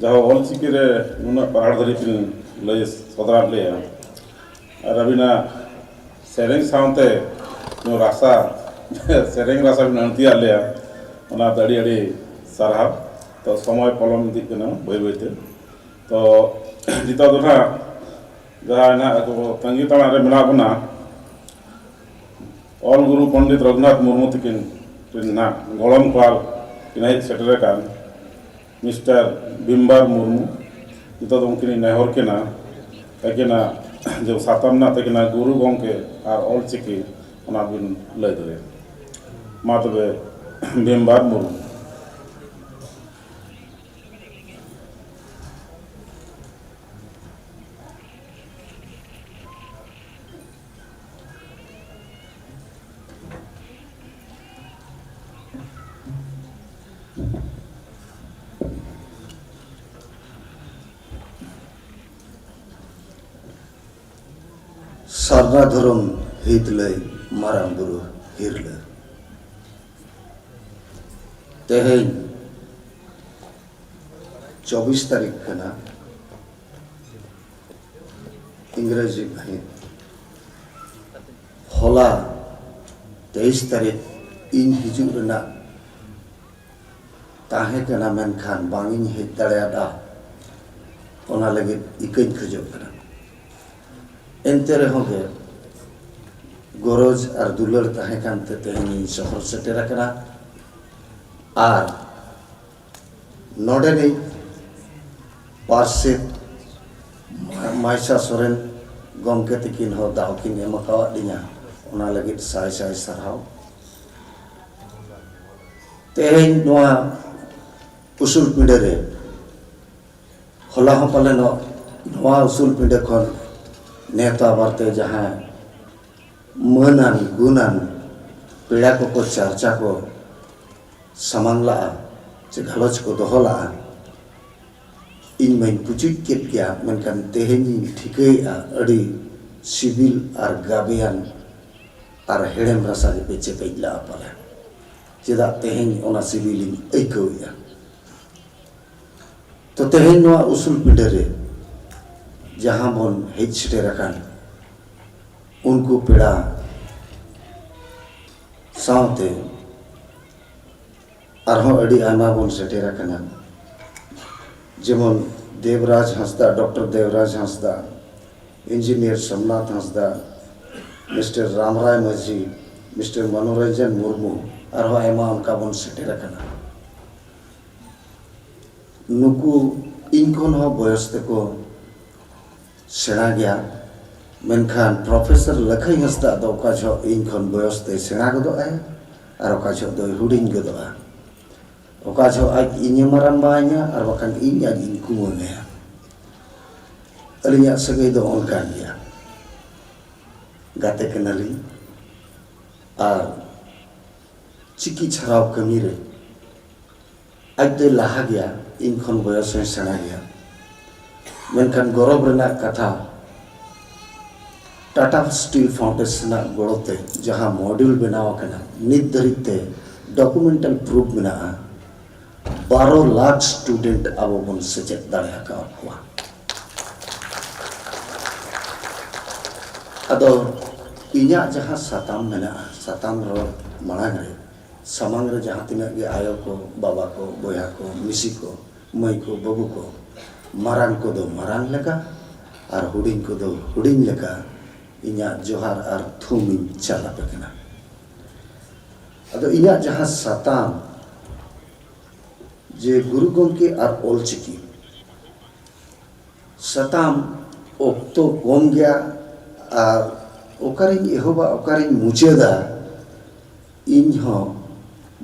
ᱡᱟᱦᱟᱸ ᱚᱞᱪᱤᱠᱤ ᱨᱮ ᱱᱩᱱᱟᱹᱜ ᱯᱟᱲᱦᱟᱣ ᱫᱷᱟᱹᱨᱤᱡ ᱵᱤᱱ ᱞᱟᱹᱭ ᱥᱚᱫᱚᱨᱟᱫ ᱞᱮᱭᱟ, ᱟᱨ ᱟᱹᱵᱤᱱᱟᱜ ᱥᱮᱨᱮᱧ ᱥᱟᱶᱛᱮ ᱱᱚᱣᱟ ᱨᱟᱥᱟ, ᱥᱮᱨᱮᱧ ᱨᱟᱥᱟ ᱵᱤᱱ ᱟᱹᱬᱛᱤᱭᱟᱫ ᱞᱮᱭᱟ, ᱚᱱᱟ ᱫᱚ ᱟᱹᱰᱤ ᱟᱹᱰᱤ ᱥᱟᱨᱦᱟᱣ᱾ ᱛᱚ, ᱥᱚᱢᱚᱭ ᱯᱚᱞᱚᱢ ᱤᱫᱤᱜ ᱠᱟᱱᱟ ᱵᱟᱹᱭ ᱵᱟᱹᱭᱛᱮ᱾ ᱛᱚ, ᱱᱤᱛᱚᱜ ᱫᱚ ᱱᱟᱦᱟᱜ ᱡᱟᱦᱟᱸ ᱱᱟᱦᱟᱜ ᱟᱵᱚ ᱛᱟᱺᱜᱤ ᱛᱟᱲᱟᱜ ᱨᱮ ᱢᱮᱱᱟᱜ ᱵᱚᱱᱟ, ᱚᱞ ᱜᱩᱨᱩ ᱯᱚᱱᱰᱤᱛ ᱨᱚᱜᱷᱩᱱᱟᱛᱷ ᱢᱩᱨᱢᱩ ᱛᱟᱹᱠᱤᱱ ᱨᱮᱱ ᱱᱟᱦᱟᱜ ᱜᱚᱲᱚᱢ ᱠᱚᱲᱟ ᱠᱤᱱ ᱦᱮᱡ ᱥᱮᱴᱮᱨ ᱟᱠᱟᱱ, ᱢᱤᱥᱴᱟᱨ ᱵᱷᱤᱢᱵᱟᱨ ᱢᱩᱨᱢᱩ᱾ ᱱᱤᱛᱚᱜ ᱫᱚ ᱩᱱᱠᱤᱱ ᱤᱧ ᱱᱮᱦᱚᱨ ᱠᱤᱱᱟ, ᱟᱹᱠᱤᱱᱟᱜ ᱡᱮ ᱥᱟᱛᱟᱢ ᱢᱮᱱᱟᱜ ᱛᱟᱹᱠᱤᱱᱟ ᱜᱩᱨᱩ ᱜᱚᱢᱠᱮ ᱟᱨ ᱚᱞ ᱪᱤᱠᱤ, ᱚᱱᱟ ᱵᱤᱱ ᱞᱟᱹᱭ ᱫᱟᱲᱮᱭᱟᱜᱼᱟ᱾ ᱢᱟ ᱛᱚᱵᱮ, ᱵᱷᱤᱢᱵᱟᱨ ᱢᱩᱨᱢᱩ᱾ ᱥᱟᱨᱱᱟ ᱫᱷᱚᱨᱚᱢ ᱦᱤᱛ ᱞᱟᱹᱭ ᱢᱟᱨᱟᱝ ᱵᱩᱨᱩ ᱦᱤᱨᱞᱟᱹ᱾ ᱛᱮᱦᱮᱧ ᱪᱚᱵᱵᱤᱥ ᱛᱟᱹᱨᱤᱠᱷ ᱠᱟᱱᱟ, ᱤᱝᱨᱮᱡᱤ ᱢᱟᱹᱦᱤᱛ᱾ ᱦᱚᱞᱟ ᱛᱮᱭᱤᱥ ᱛᱟᱹᱨᱤᱠᱷ ᱤᱧ ᱦᱤᱡᱩᱜ ᱨᱮᱱᱟᱜ ᱛᱟᱦᱮᱸ ᱠᱟᱱᱟ, ᱢᱮᱱᱠᱷᱟᱱ ᱵᱟᱝ ᱤᱧ ᱦᱮᱡ ᱫᱟᱲᱮᱭᱟᱫᱟ, ᱚᱱᱟ ᱞᱟᱹᱜᱤᱫ ᱤᱠᱟᱹᱧ ᱠᱷᱚᱡᱚᱜ ᱠᱟᱱᱟ᱾ ᱮᱱᱛᱮ ᱨᱮᱦᱚᱸ ᱜᱮ ᱜᱚᱨᱚᱡᱽ ᱟᱨ ᱫᱩᱞᱟᱹᱲ ᱛᱟᱦᱮᱸ ᱠᱟᱱᱛᱮ ᱛᱮᱦᱮᱧ ᱤᱧ ᱥᱚᱦᱚᱨ ᱥᱮᱴᱮᱨ ᱟᱠᱟᱱᱟ᱾ ᱟᱨ ᱱᱚᱰᱮᱱᱤᱡ ᱯᱟᱨᱥᱮᱛ ᱢᱟᱭᱥᱟ ᱥᱚᱨᱮᱱ ᱜᱚᱢᱠᱮ ᱛᱤᱠᱤᱱ ᱦᱚᱸ ᱫᱟᱣ ᱠᱤᱱ ᱮᱢ ᱟᱠᱟᱣᱟᱫ ᱞᱤᱧᱟ, ᱚᱱᱟ ᱞᱟᱹᱜᱤᱫ ᱥᱟᱭ ᱥᱟᱭ ᱥᱟᱨᱦᱟᱣ᱾ ᱛᱮᱦᱮᱧ ᱱᱚᱣᱟ ᱩᱥᱩᱞ ᱯᱤᱸᱰᱟᱹ ᱨᱮ ᱦᱚᱞᱟ ᱦᱚᱸ ᱯᱟᱞᱮᱱᱚᱜ ᱱᱚᱣᱟ ᱩᱥᱩᱞ ᱯᱤᱸᱰᱟᱹ ᱠᱷᱚᱱ ᱱᱮᱣᱛᱟ ᱵᱟᱨᱛᱮ ᱡᱟᱦᱟᱸ ᱢᱟᱹᱱᱟᱱ ᱜᱩᱱᱟᱱ ᱯᱮᱲᱟ ᱠᱚᱠᱚ ᱪᱟᱨᱪᱟ ᱠᱚ ᱥᱟᱢᱟᱝ ᱞᱟᱜᱼᱟ ᱪᱮ ᱜᱟᱞᱚᱪ ᱠᱚ ᱫᱚᱦᱚ ᱞᱟᱜᱼᱟ, ᱤᱧ ᱢᱟᱧ ᱯᱩᱪᱩᱡ ᱠᱮᱫ ᱜᱮᱭᱟ, ᱢᱮᱱᱠᱷᱟᱱ ᱛᱮᱦᱮᱧ ᱤᱧ ᱴᱷᱤᱠᱟᱹᱭᱮᱫᱼᱟ ᱟᱹᱰᱤ ᱥᱤᱵᱤᱞ ᱟᱨ ᱜᱟᱵᱮᱭᱟᱱ ᱟᱨ ᱦᱮᱲᱮᱢ ᱨᱟᱥᱟ ᱜᱮᱯᱮ ᱪᱮᱯᱮᱡ ᱞᱟᱜᱼᱟ ᱯᱟᱞᱮ᱾ ᱪᱮᱫᱟᱜ ᱛᱮᱦᱮᱧ ᱚᱱᱟ ᱥᱤᱵᱤᱞᱤᱧ ᱟᱹᱭᱠᱟᱹᱣᱮᱫᱼᱟ? ᱛᱚ, ᱛᱮᱦᱮᱧ ᱱᱚᱣᱟ ᱩᱥᱩᱞ ᱯᱤᱸᱰᱟᱹ ᱨᱮ ᱡᱟᱦᱟᱸ ᱵᱚᱱ ᱦᱮᱡ ᱥᱮᱴᱮᱨ ᱟᱠᱟᱱ, ᱩᱱᱠᱩ ᱯᱮᱲᱟ ᱥᱟᱶᱛᱮ ᱟᱨᱦᱚᱸ ᱟᱹᱰᱤ ᱟᱭᱢᱟ ᱵᱚᱱ ᱥᱮᱴᱮᱨ ᱟᱠᱟᱱᱟ, ᱡᱮᱢᱚᱱ ᱫᱮᱵᱽᱨᱟᱡᱽ ᱦᱟᱸᱥᱫᱟ, ᱰᱚᱠᱴᱚᱨ ᱫᱮᱵᱽᱨᱟᱡᱽ ᱦᱟᱸᱥᱫᱟ, ᱤᱧᱡᱤᱱᱤᱭᱟᱨ ᱥᱳᱢᱱᱟᱛᱷ ᱦᱟᱸᱥᱫᱟ, ᱢᱤᱥᱴᱟᱨ ᱨᱟᱢᱨᱟᱭ ᱢᱟᱹᱡᱷᱤ, ᱢᱤᱥᱴᱟᱨ ᱢᱚᱱᱳᱨᱚᱧᱡᱚᱱ ᱢᱩᱨᱢᱩ, ᱟᱨᱦᱚᱸ ᱟᱭᱢᱟ ᱚᱱᱠᱟ ᱵᱚᱱ ᱥᱮᱴᱮᱨ ᱟᱠᱟᱱᱟ᱾ ᱱᱩᱠᱩ ᱤᱧ ᱠᱷᱚᱱ ᱦᱚᱸ ᱵᱚᱭᱚᱥ ᱛᱮᱠᱚ ᱥᱮᱬᱟ ᱜᱮᱭᱟ, ᱢᱮᱱᱠᱷᱟᱱ ᱯᱨᱚᱯᱷᱮᱥᱚᱨ ᱞᱟᱹᱠᱷᱟᱹᱭ ᱦᱟᱸᱥᱫᱟ ᱫᱚ ᱚᱠᱟ ᱡᱚᱦᱚᱜ ᱤᱧ ᱠᱷᱚᱱ ᱵᱚᱭᱚᱥ ᱛᱮᱭ ᱥᱮᱬᱟ ᱜᱚᱫᱚᱜ ᱟᱭ, ᱟᱨ ᱚᱠᱟ ᱡᱚᱦᱚᱜ ᱫᱚᱭ ᱦᱩᱰᱤᱧ ᱜᱚᱫᱚᱜᱼᱟ, ᱚᱠᱟ ᱡᱚᱦᱚᱜ ᱟᱡ ᱤᱧᱮ ᱢᱟᱨᱟᱝᱵᱟᱭᱤᱧᱟ ᱟᱨ ᱵᱟᱠᱷᱟᱱ ᱤᱧ ᱟᱡ ᱤᱧ ᱠᱩᱢᱟᱹᱝ ᱟᱭᱟ᱾ ᱟᱹᱞᱤᱧᱟᱜ ᱥᱟᱹᱜᱟᱹᱭ ᱫᱚ ᱚᱱᱠᱟᱱ ᱜᱮᱭᱟ᱾ ᱜᱟᱛᱮ ᱠᱟᱱᱟᱞᱤᱧ ᱟᱨ ᱪᱤᱠᱤ ᱪᱷᱟᱨᱟᱣ ᱠᱟᱹᱢᱤ ᱨᱮ ᱟᱡ ᱫᱚᱭ ᱞᱟᱦᱟ ᱜᱮᱭᱟ, ᱤᱧ ᱠᱷᱚᱱ ᱵᱚᱭᱚᱥ ᱦᱚᱸᱭ ᱥᱮᱬᱟ ᱜᱮᱭᱟ᱾ ᱢᱮᱱᱠᱷᱟᱱ ᱜᱚᱨᱚᱵᱽ ᱨᱮᱱᱟᱜ ᱠᱟᱛᱷᱟ, ᱴᱟᱴᱟ ᱥᱴᱤᱞ ᱯᱷᱟᱣᱩᱱᱰᱮᱥᱚᱱ ᱟᱜ ᱜᱚᱲᱚ ᱛᱮ ᱡᱟᱦᱟᱸ ᱢᱚᱰᱤᱭᱩᱞ ᱵᱮᱱᱟᱣ ᱟᱠᱟᱱᱟ, ᱱᱤᱛ ᱫᱷᱟᱹᱨᱤᱡ ᱛᱮ ᱰᱚᱠᱩᱢᱮᱱᱴᱟᱞ ᱯᱨᱩᱯᱷ ᱢᱮᱱᱟᱜᱼᱟ, ᱵᱟᱨᱚ ᱞᱟᱠᱷ ᱥᱴᱩᱰᱮᱱᱴ ᱟᱵᱚ ᱵᱚᱱ ᱥᱮᱪᱮᱫ ᱫᱟᱲᱮ ᱟᱠᱟᱫ ᱠᱚᱣᱟ᱾ ᱟᱫᱚ ᱤᱧᱟᱹᱜ ᱡᱟᱦᱟᱸ ᱥᱟᱛᱟᱢ ᱢᱮᱱᱟᱜᱼᱟ, ᱥᱟᱛᱟᱢ ᱨᱚᱲ ᱢᱟᱲᱟᱝ ᱨᱮ, ᱥᱟᱢᱟᱝ ᱨᱮ ᱡᱟᱦᱟᱸ ᱛᱤᱱᱟᱹᱜ ᱜᱮ ᱟᱭᱳ ᱠᱚ, ᱵᱟᱵᱟ ᱠᱚ, ᱵᱚᱭᱦᱟ ᱠᱚ, ᱢᱤᱥᱤ ᱠᱚ, ᱢᱟᱹᱭ ᱠᱚ, ᱵᱟᱹᱵᱩ ᱠᱚ, ᱢᱟᱨᱟᱝ ᱠᱚᱫᱚ ᱢᱟᱨᱟᱝ ᱞᱮᱠᱟ ᱟᱨ ᱦᱩᱰᱤᱧ ᱠᱚᱫᱚ ᱦᱩᱰᱤᱧ ᱞᱮᱠᱟ ᱤᱧᱟᱹᱜ ᱡᱚᱦᱟᱨ ᱟᱨ ᱛᱷᱩᱢ ᱤᱧ ᱪᱟᱞ ᱟᱯᱮ ᱠᱟᱱᱟ᱾ ᱟᱫᱚ ᱤᱧᱟᱹᱜ ᱡᱟᱦᱟᱸ ᱥᱟᱛᱟᱢ, ᱡᱮ ᱜᱩᱨᱩ ᱜᱚᱢᱠᱮ ᱟᱨ ᱚᱞᱪᱤᱠᱤ, ᱥᱟᱛᱟᱢ ᱚᱠᱛᱚ ᱠᱚᱢ ᱜᱮᱭᱟ ᱟᱨ ᱚᱠᱟᱨᱤᱧ ᱮᱦᱚᱵᱟ, ᱚᱠᱟᱨᱤᱧ ᱢᱩᱪᱟᱹᱫᱟ, ᱤᱧ ᱦᱚᱸ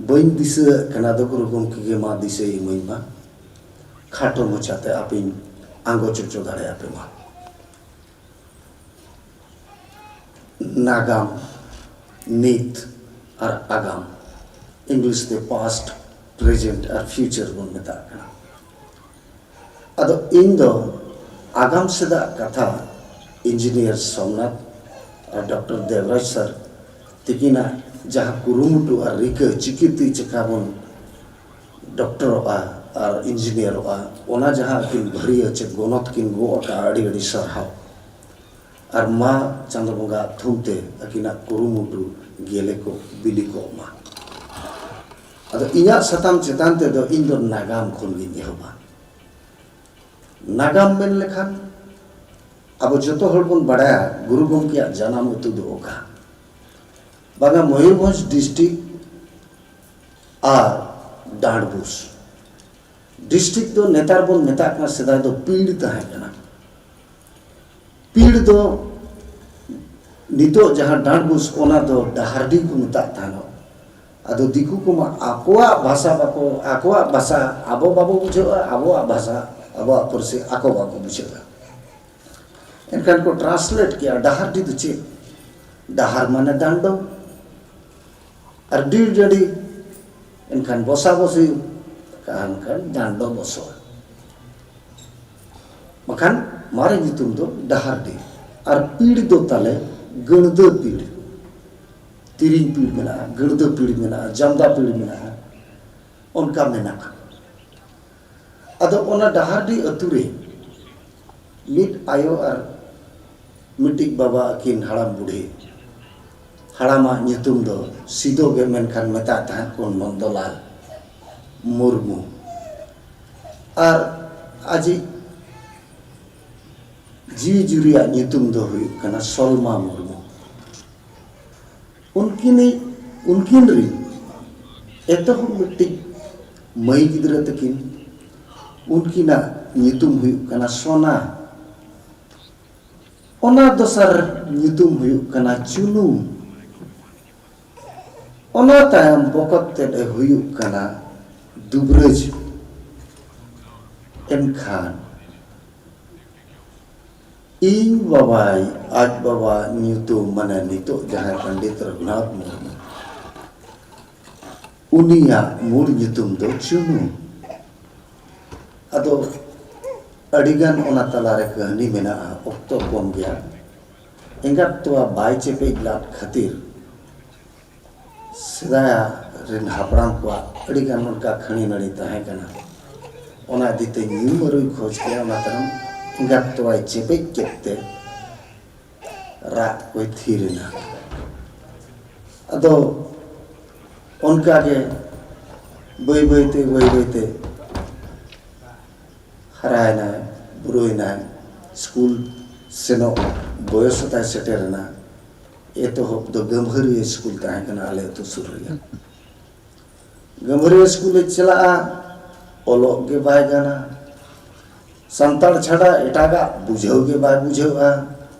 ᱵᱟᱹᱧ ᱫᱤᱥᱟᱹᱭᱮᱫ ᱠᱟᱱᱟ᱾ ᱫᱚ ᱜᱩᱨᱩ ᱜᱚᱢᱠᱮ ᱜᱮ ᱢᱟ ᱫᱤᱥᱟᱹᱭ ᱤᱢᱟᱹᱧ ᱢᱟ, ᱠᱷᱟᱴᱚ ᱢᱚᱪᱟᱛᱮ ᱟᱯᱮᱧ ᱟᱸᱜᱚᱪ ᱦᱚᱪᱚ ᱫᱟᱲᱮᱭᱟᱯᱮ ᱢᱟ᱾ ᱱᱟᱜᱟᱢ, ᱱᱤᱛ ᱟᱨ ᱟᱜᱟᱢ, ᱤᱝᱞᱤᱥ ᱛᱮ ᱯᱟᱥᱴ, ᱯᱨᱮᱡᱮᱱᱴ ᱟᱨ ᱯᱷᱤᱭᱩᱪᱟᱨ ᱵᱚᱱ ᱢᱮᱛᱟᱜ ᱠᱟᱱᱟ᱾ ᱟᱫᱚ ᱤᱧ ᱫᱚ ᱟᱜᱟᱢ ᱥᱮᱫᱟᱜ ᱠᱟᱛᱷᱟ ᱤᱧᱡᱤᱱᱤᱭᱟᱨ ᱥᱳᱢᱱᱟᱛᱷ ᱟᱨ ᱰᱚᱠᱴᱚᱨ ᱫᱮᱵᱽᱨᱟᱡᱽ ᱥᱟᱨ ᱛᱤᱠᱤᱱᱟᱜ ᱡᱟᱦᱟᱸ ᱠᱩᱨᱩᱢᱩᱴᱩ ᱟᱨ ᱨᱤᱠᱟᱹ, ᱪᱤᱠᱤᱛᱮ ᱪᱮᱠᱟ ᱵᱚᱱ ᱰᱚᱠᱴᱚᱨᱚᱜᱼᱟ ᱟᱨ ᱤᱧᱡᱤᱱᱤᱭᱟᱨᱚᱜᱼᱟ, ᱚᱱᱟ ᱡᱟᱦᱟᱸ ᱟᱹᱠᱤᱱ ᱵᱷᱟᱹᱨᱭᱟᱹ ᱪᱮ ᱜᱚᱱᱚᱛ ᱠᱤᱱ ᱜᱚᱜ ᱟᱠᱟᱫᱼᱟ, ᱟᱹᱰᱤ ᱟᱹᱰᱤ ᱥᱟᱨᱦᱟᱣ᱾ ᱟᱨ ᱢᱟ ᱪᱟᱸᱫᱚ ᱵᱚᱸᱜᱟ ᱛᱷᱩᱢ ᱛᱮ ᱟᱹᱠᱤᱱᱟᱜ ᱠᱩᱨᱩᱢᱩᱴᱩ ᱜᱮᱞᱮ ᱠᱚᱜ, ᱵᱤᱞᱤ ᱠᱚᱜ ᱢᱟ᱾ ᱟᱫᱚ ᱤᱧᱟᱹᱜ ᱥᱟᱛᱟᱢ ᱪᱮᱛᱟᱱ ᱛᱮᱫᱚ ᱤᱧ ᱫᱚ ᱱᱟᱜᱟᱢ ᱠᱷᱚᱱ ᱜᱤᱧ ᱮᱦᱚᱵᱟ᱾ ᱱᱟᱜᱟᱢ ᱢᱮᱱ ᱞᱮᱠᱷᱟᱱ ᱟᱵᱚ ᱡᱚᱛᱚ ᱦᱚᱲ ᱵᱚᱱ ᱵᱟᱲᱟᱭᱟ ᱜᱩᱨᱩ ᱜᱚᱢᱠᱮᱭᱟᱜ ᱡᱟᱱᱟᱢ ᱟᱹᱛᱩ ᱫᱚ ᱚᱠᱟ᱾ ᱵᱟᱝᱟ, ᱢᱚᱭᱩᱨᱵᱷᱚᱸᱡᱽ ᱰᱤᱥᱴᱨᱤᱠᱴ ᱟᱨ ᱰᱟᱸᱰᱵᱩᱥ᱾ ᱰᱤᱥᱴᱨᱤᱠᱴ ᱫᱚ ᱱᱮᱛᱟᱨ ᱵᱚᱱ ᱢᱮᱛᱟᱜ ᱠᱟᱱᱟ, ᱥᱮᱫᱟᱭ ᱫᱚ ᱯᱤᱲ ᱛᱟᱦᱮᱸ ᱠᱟᱱᱟ᱾ ᱯᱤᱲ ᱫᱚ ᱱᱤᱛᱚᱜ ᱡᱟᱦᱟᱸ ᱰᱟᱸᱰᱵᱩᱥ, ᱚᱱᱟ ᱫᱚ ᱰᱟᱦᱟᱨᱰᱤ ᱠᱚ ᱢᱮᱛᱟᱜ ᱛᱟᱦᱮᱱᱚᱜ᱾ ᱟᱫᱚ ᱫᱤᱠᱩ ᱠᱚᱢᱟ ᱟᱠᱚᱣᱟᱜ ᱵᱷᱟᱥᱟ ᱵᱟᱠᱚ, ᱟᱠᱚᱣᱟᱜ ᱵᱷᱟᱥᱟ ᱟᱵᱚ ᱵᱟᱵᱚ ᱵᱩᱡᱷᱟᱹᱣᱟ, ᱟᱵᱚᱣᱟᱜ ᱵᱷᱟᱥᱟ, ᱟᱵᱚᱣᱟᱜ ᱯᱟᱹᱨᱥᱤ ᱟᱠᱚ ᱵᱟᱠᱚ ᱵᱩᱡᱷᱟᱹᱣᱟ᱾ ᱮᱱᱠᱷᱟᱱ ᱠᱚ translate ᱠᱮᱜᱼᱟ, ᱰᱟᱦᱟᱨᱰᱤ ᱫᱚ ᱪᱮᱫ? ᱰᱟᱦᱟᱨ ᱢᱟᱱᱮ ᱰᱟᱸᱰᱚ, ᱟᱨ ᱰᱤ ᱰᱟᱹᱰᱤ, ᱮᱱᱠᱷᱟᱱ ᱵᱚᱥᱟ ᱵᱚᱥᱤ, ᱮᱱᱠᱷᱟᱱ ᱰᱟᱸᱰᱚ ᱵᱚᱥᱚ᱾ ᱵᱟᱠᱷᱟᱱ ᱢᱟᱨᱮ ᱧᱩᱛᱩᱢ ᱫᱚ ᱰᱟᱦᱟᱨᱰᱤ᱾ ᱟᱨ ᱯᱤᱲ ᱫᱚ ᱛᱟᱞᱮ ᱜᱟᱹᱲᱫᱟᱹ ᱯᱤᱲ, ᱛᱤᱨᱤᱧ ᱯᱤᱲ ᱢᱮᱱᱟᱜᱼᱟ, ᱜᱟᱹᱲᱫᱟᱹ ᱯᱤᱲ ᱢᱮᱱᱟᱜᱼᱟ, ᱡᱟᱢᱫᱟ ᱯᱤᱲ ᱢᱮᱱᱟᱜᱼᱟ, ᱚᱱᱠᱟ ᱢᱮᱱᱟᱜᱼᱟ᱾ ᱟᱫᱚ ᱚᱱᱟ ᱰᱟᱦᱟᱨᱰᱤ ᱟᱹᱛᱩ ᱨᱮ ᱢᱤᱫ ᱟᱭᱳ ᱟᱨ ᱢᱤᱫᱴᱤᱡ ᱵᱟᱵᱟ, ᱟᱹᱠᱤᱱ ᱦᱟᱲᱟᱢ ᱵᱩᱰᱷᱤ᱾ ᱦᱟᱲᱟᱢᱟᱜ ᱧᱩᱛᱩᱢ ᱫᱚ ᱥᱤᱫᱚ ᱜᱮ, ᱢᱮᱱᱠᱷᱟᱱ ᱢᱮᱛᱟᱭ ᱛᱟᱦᱮᱸᱫ ᱠᱚ ᱱᱚᱱᱫᱚᱞᱟᱞ ᱢᱩᱨᱢᱩ᱾ ᱟᱨ ᱟᱡᱤᱡ ᱡᱤᱣᱤ ᱡᱩᱨᱤᱭᱟᱜ ᱧᱩᱛᱩᱢ ᱫᱚ ᱦᱩᱭᱩᱜ ᱠᱟᱱᱟ ᱥᱚᱞᱢᱟ ᱢᱩᱨᱢᱩ᱾ ᱩᱱᱠᱤᱱᱤᱡ, ᱩᱱᱠᱤᱱ ᱨᱤᱱ ᱮᱛᱚᱦᱚᱵ ᱢᱤᱫᱴᱤᱡ ᱢᱟᱹᱭ ᱜᱤᱫᱽᱨᱟᱹ ᱛᱟᱹᱠᱤᱱ, ᱩᱱᱠᱤᱱᱟᱜ ᱧᱩᱛᱩᱢ ᱦᱩᱭᱩᱜ ᱠᱟᱱᱟ ᱥᱚᱱᱟ᱾ ᱚᱱᱟ ᱫᱚᱥᱟᱨ ᱧᱩᱛᱩᱢ ᱦᱩᱭᱩᱜ ᱠᱟᱱᱟ ᱪᱩᱱᱩ᱾ ᱚᱱᱟ ᱛᱟᱭᱚᱢ ᱵᱚᱠᱚᱛ ᱛᱮᱫ ᱮ ᱦᱩᱭᱩᱜ ᱠᱟᱱᱟ ᱫᱩᱵᱨᱟᱹᱡᱽ᱾ ᱮᱱᱠᱷᱟᱱ ᱤᱧ ᱵᱟᱵᱟᱭ, ᱟᱡ ᱵᱟᱵᱟ ᱧᱩᱛᱩᱢ, ᱢᱟᱱᱮ ᱱᱤᱛᱚᱜ ᱡᱟᱦᱟᱸᱭ ᱯᱚᱱᱰᱤᱛ ᱨᱚᱜᱷᱩᱱᱟᱛᱷ ᱢᱩᱨᱢᱩ, ᱩᱱᱤᱭᱟᱜ ᱢᱩᱞ ᱧᱩᱛᱩᱢ ᱫᱚ ᱪᱩᱱᱩ᱾ ᱟᱫᱚ ᱟᱹᱰᱤᱜᱟᱱ ᱚᱱᱟ ᱛᱟᱞᱟᱨᱮ ᱠᱟᱹᱦᱱᱤ ᱢᱮᱱᱟᱜᱼᱟ, ᱚᱠᱛᱚ ᱠᱚᱢ ᱜᱮᱭᱟ᱾ ᱮᱸᱜᱟᱛ ᱛᱚᱣᱟ ᱵᱟᱭ ᱪᱮᱯᱮᱡ ᱞᱟᱫ ᱠᱷᱟᱹᱛᱤᱨ ᱥᱮᱫᱟᱭ ᱨᱮᱱ ᱦᱟᱯᱲᱟᱢ ᱠᱚᱣᱟᱜ ᱟᱹᱰᱤᱜᱟᱱ ᱚᱱᱠᱟ ᱠᱷᱟᱹᱲᱤ ᱱᱟᱹᱲᱤ ᱛᱟᱦᱮᱸ ᱠᱟᱱᱟ᱾ ᱚᱱᱟ ᱤᱫᱤᱛᱮ ᱧᱩ ᱢᱟᱹᱨᱩᱭ ᱠᱷᱚᱡᱽ ᱠᱮᱫᱟ, ᱚᱱᱟ ᱛᱟᱭᱚᱢ ᱮᱸᱜᱟᱛ ᱛᱚᱣᱟᱭ ᱪᱮᱯᱮᱡ ᱠᱮᱫ ᱛᱮ ᱨᱟᱜ ᱠᱚᱭ ᱛᱷᱤᱨ ᱮᱱᱟ᱾ ᱟᱫᱚ ᱚᱱᱠᱟᱜᱮ ᱵᱟᱹᱭ ᱵᱟᱹᱭᱛᱮ, ᱵᱟᱹᱭ ᱵᱟᱹᱭᱛᱮ ᱦᱟᱨᱟᱭᱮᱱᱟᱭ, ᱵᱩᱨᱩᱭᱮᱱᱟᱭ, ᱥᱠᱩᱞ ᱥᱮᱱᱚᱜ ᱵᱚᱭᱚᱥ ᱦᱚᱸᱛᱟᱭ ᱥᱮᱴᱮᱨᱮᱱᱟ᱾ ᱮᱛᱚᱦᱚᱵ ᱫᱚ ᱜᱟᱹᱢᱵᱷᱟᱹᱨᱤᱭᱟᱹ ᱥᱠᱩᱞ ᱛᱟᱦᱮᱸ ᱠᱟᱱᱟ ᱟᱞᱮ ᱟᱹᱛᱩ ᱥᱩᱨ ᱨᱮᱜᱮ᱾ ᱜᱟᱹᱢᱵᱷᱟᱹᱨᱤᱭᱟᱹ ᱥᱠᱩᱞᱮ ᱪᱟᱞᱟᱜᱼᱟ, ᱚᱞᱚᱜ ᱜᱮ ᱵᱟᱭ ᱜᱟᱱᱟ᱾ ᱥᱟᱱᱛᱟᱲ ᱪᱷᱟᱰᱟ ᱮᱴᱟᱜᱟᱜ ᱵᱩᱡᱷᱟᱹᱣ ᱜᱮ ᱵᱟᱭ ᱵᱩᱡᱷᱟᱹᱣᱟ᱾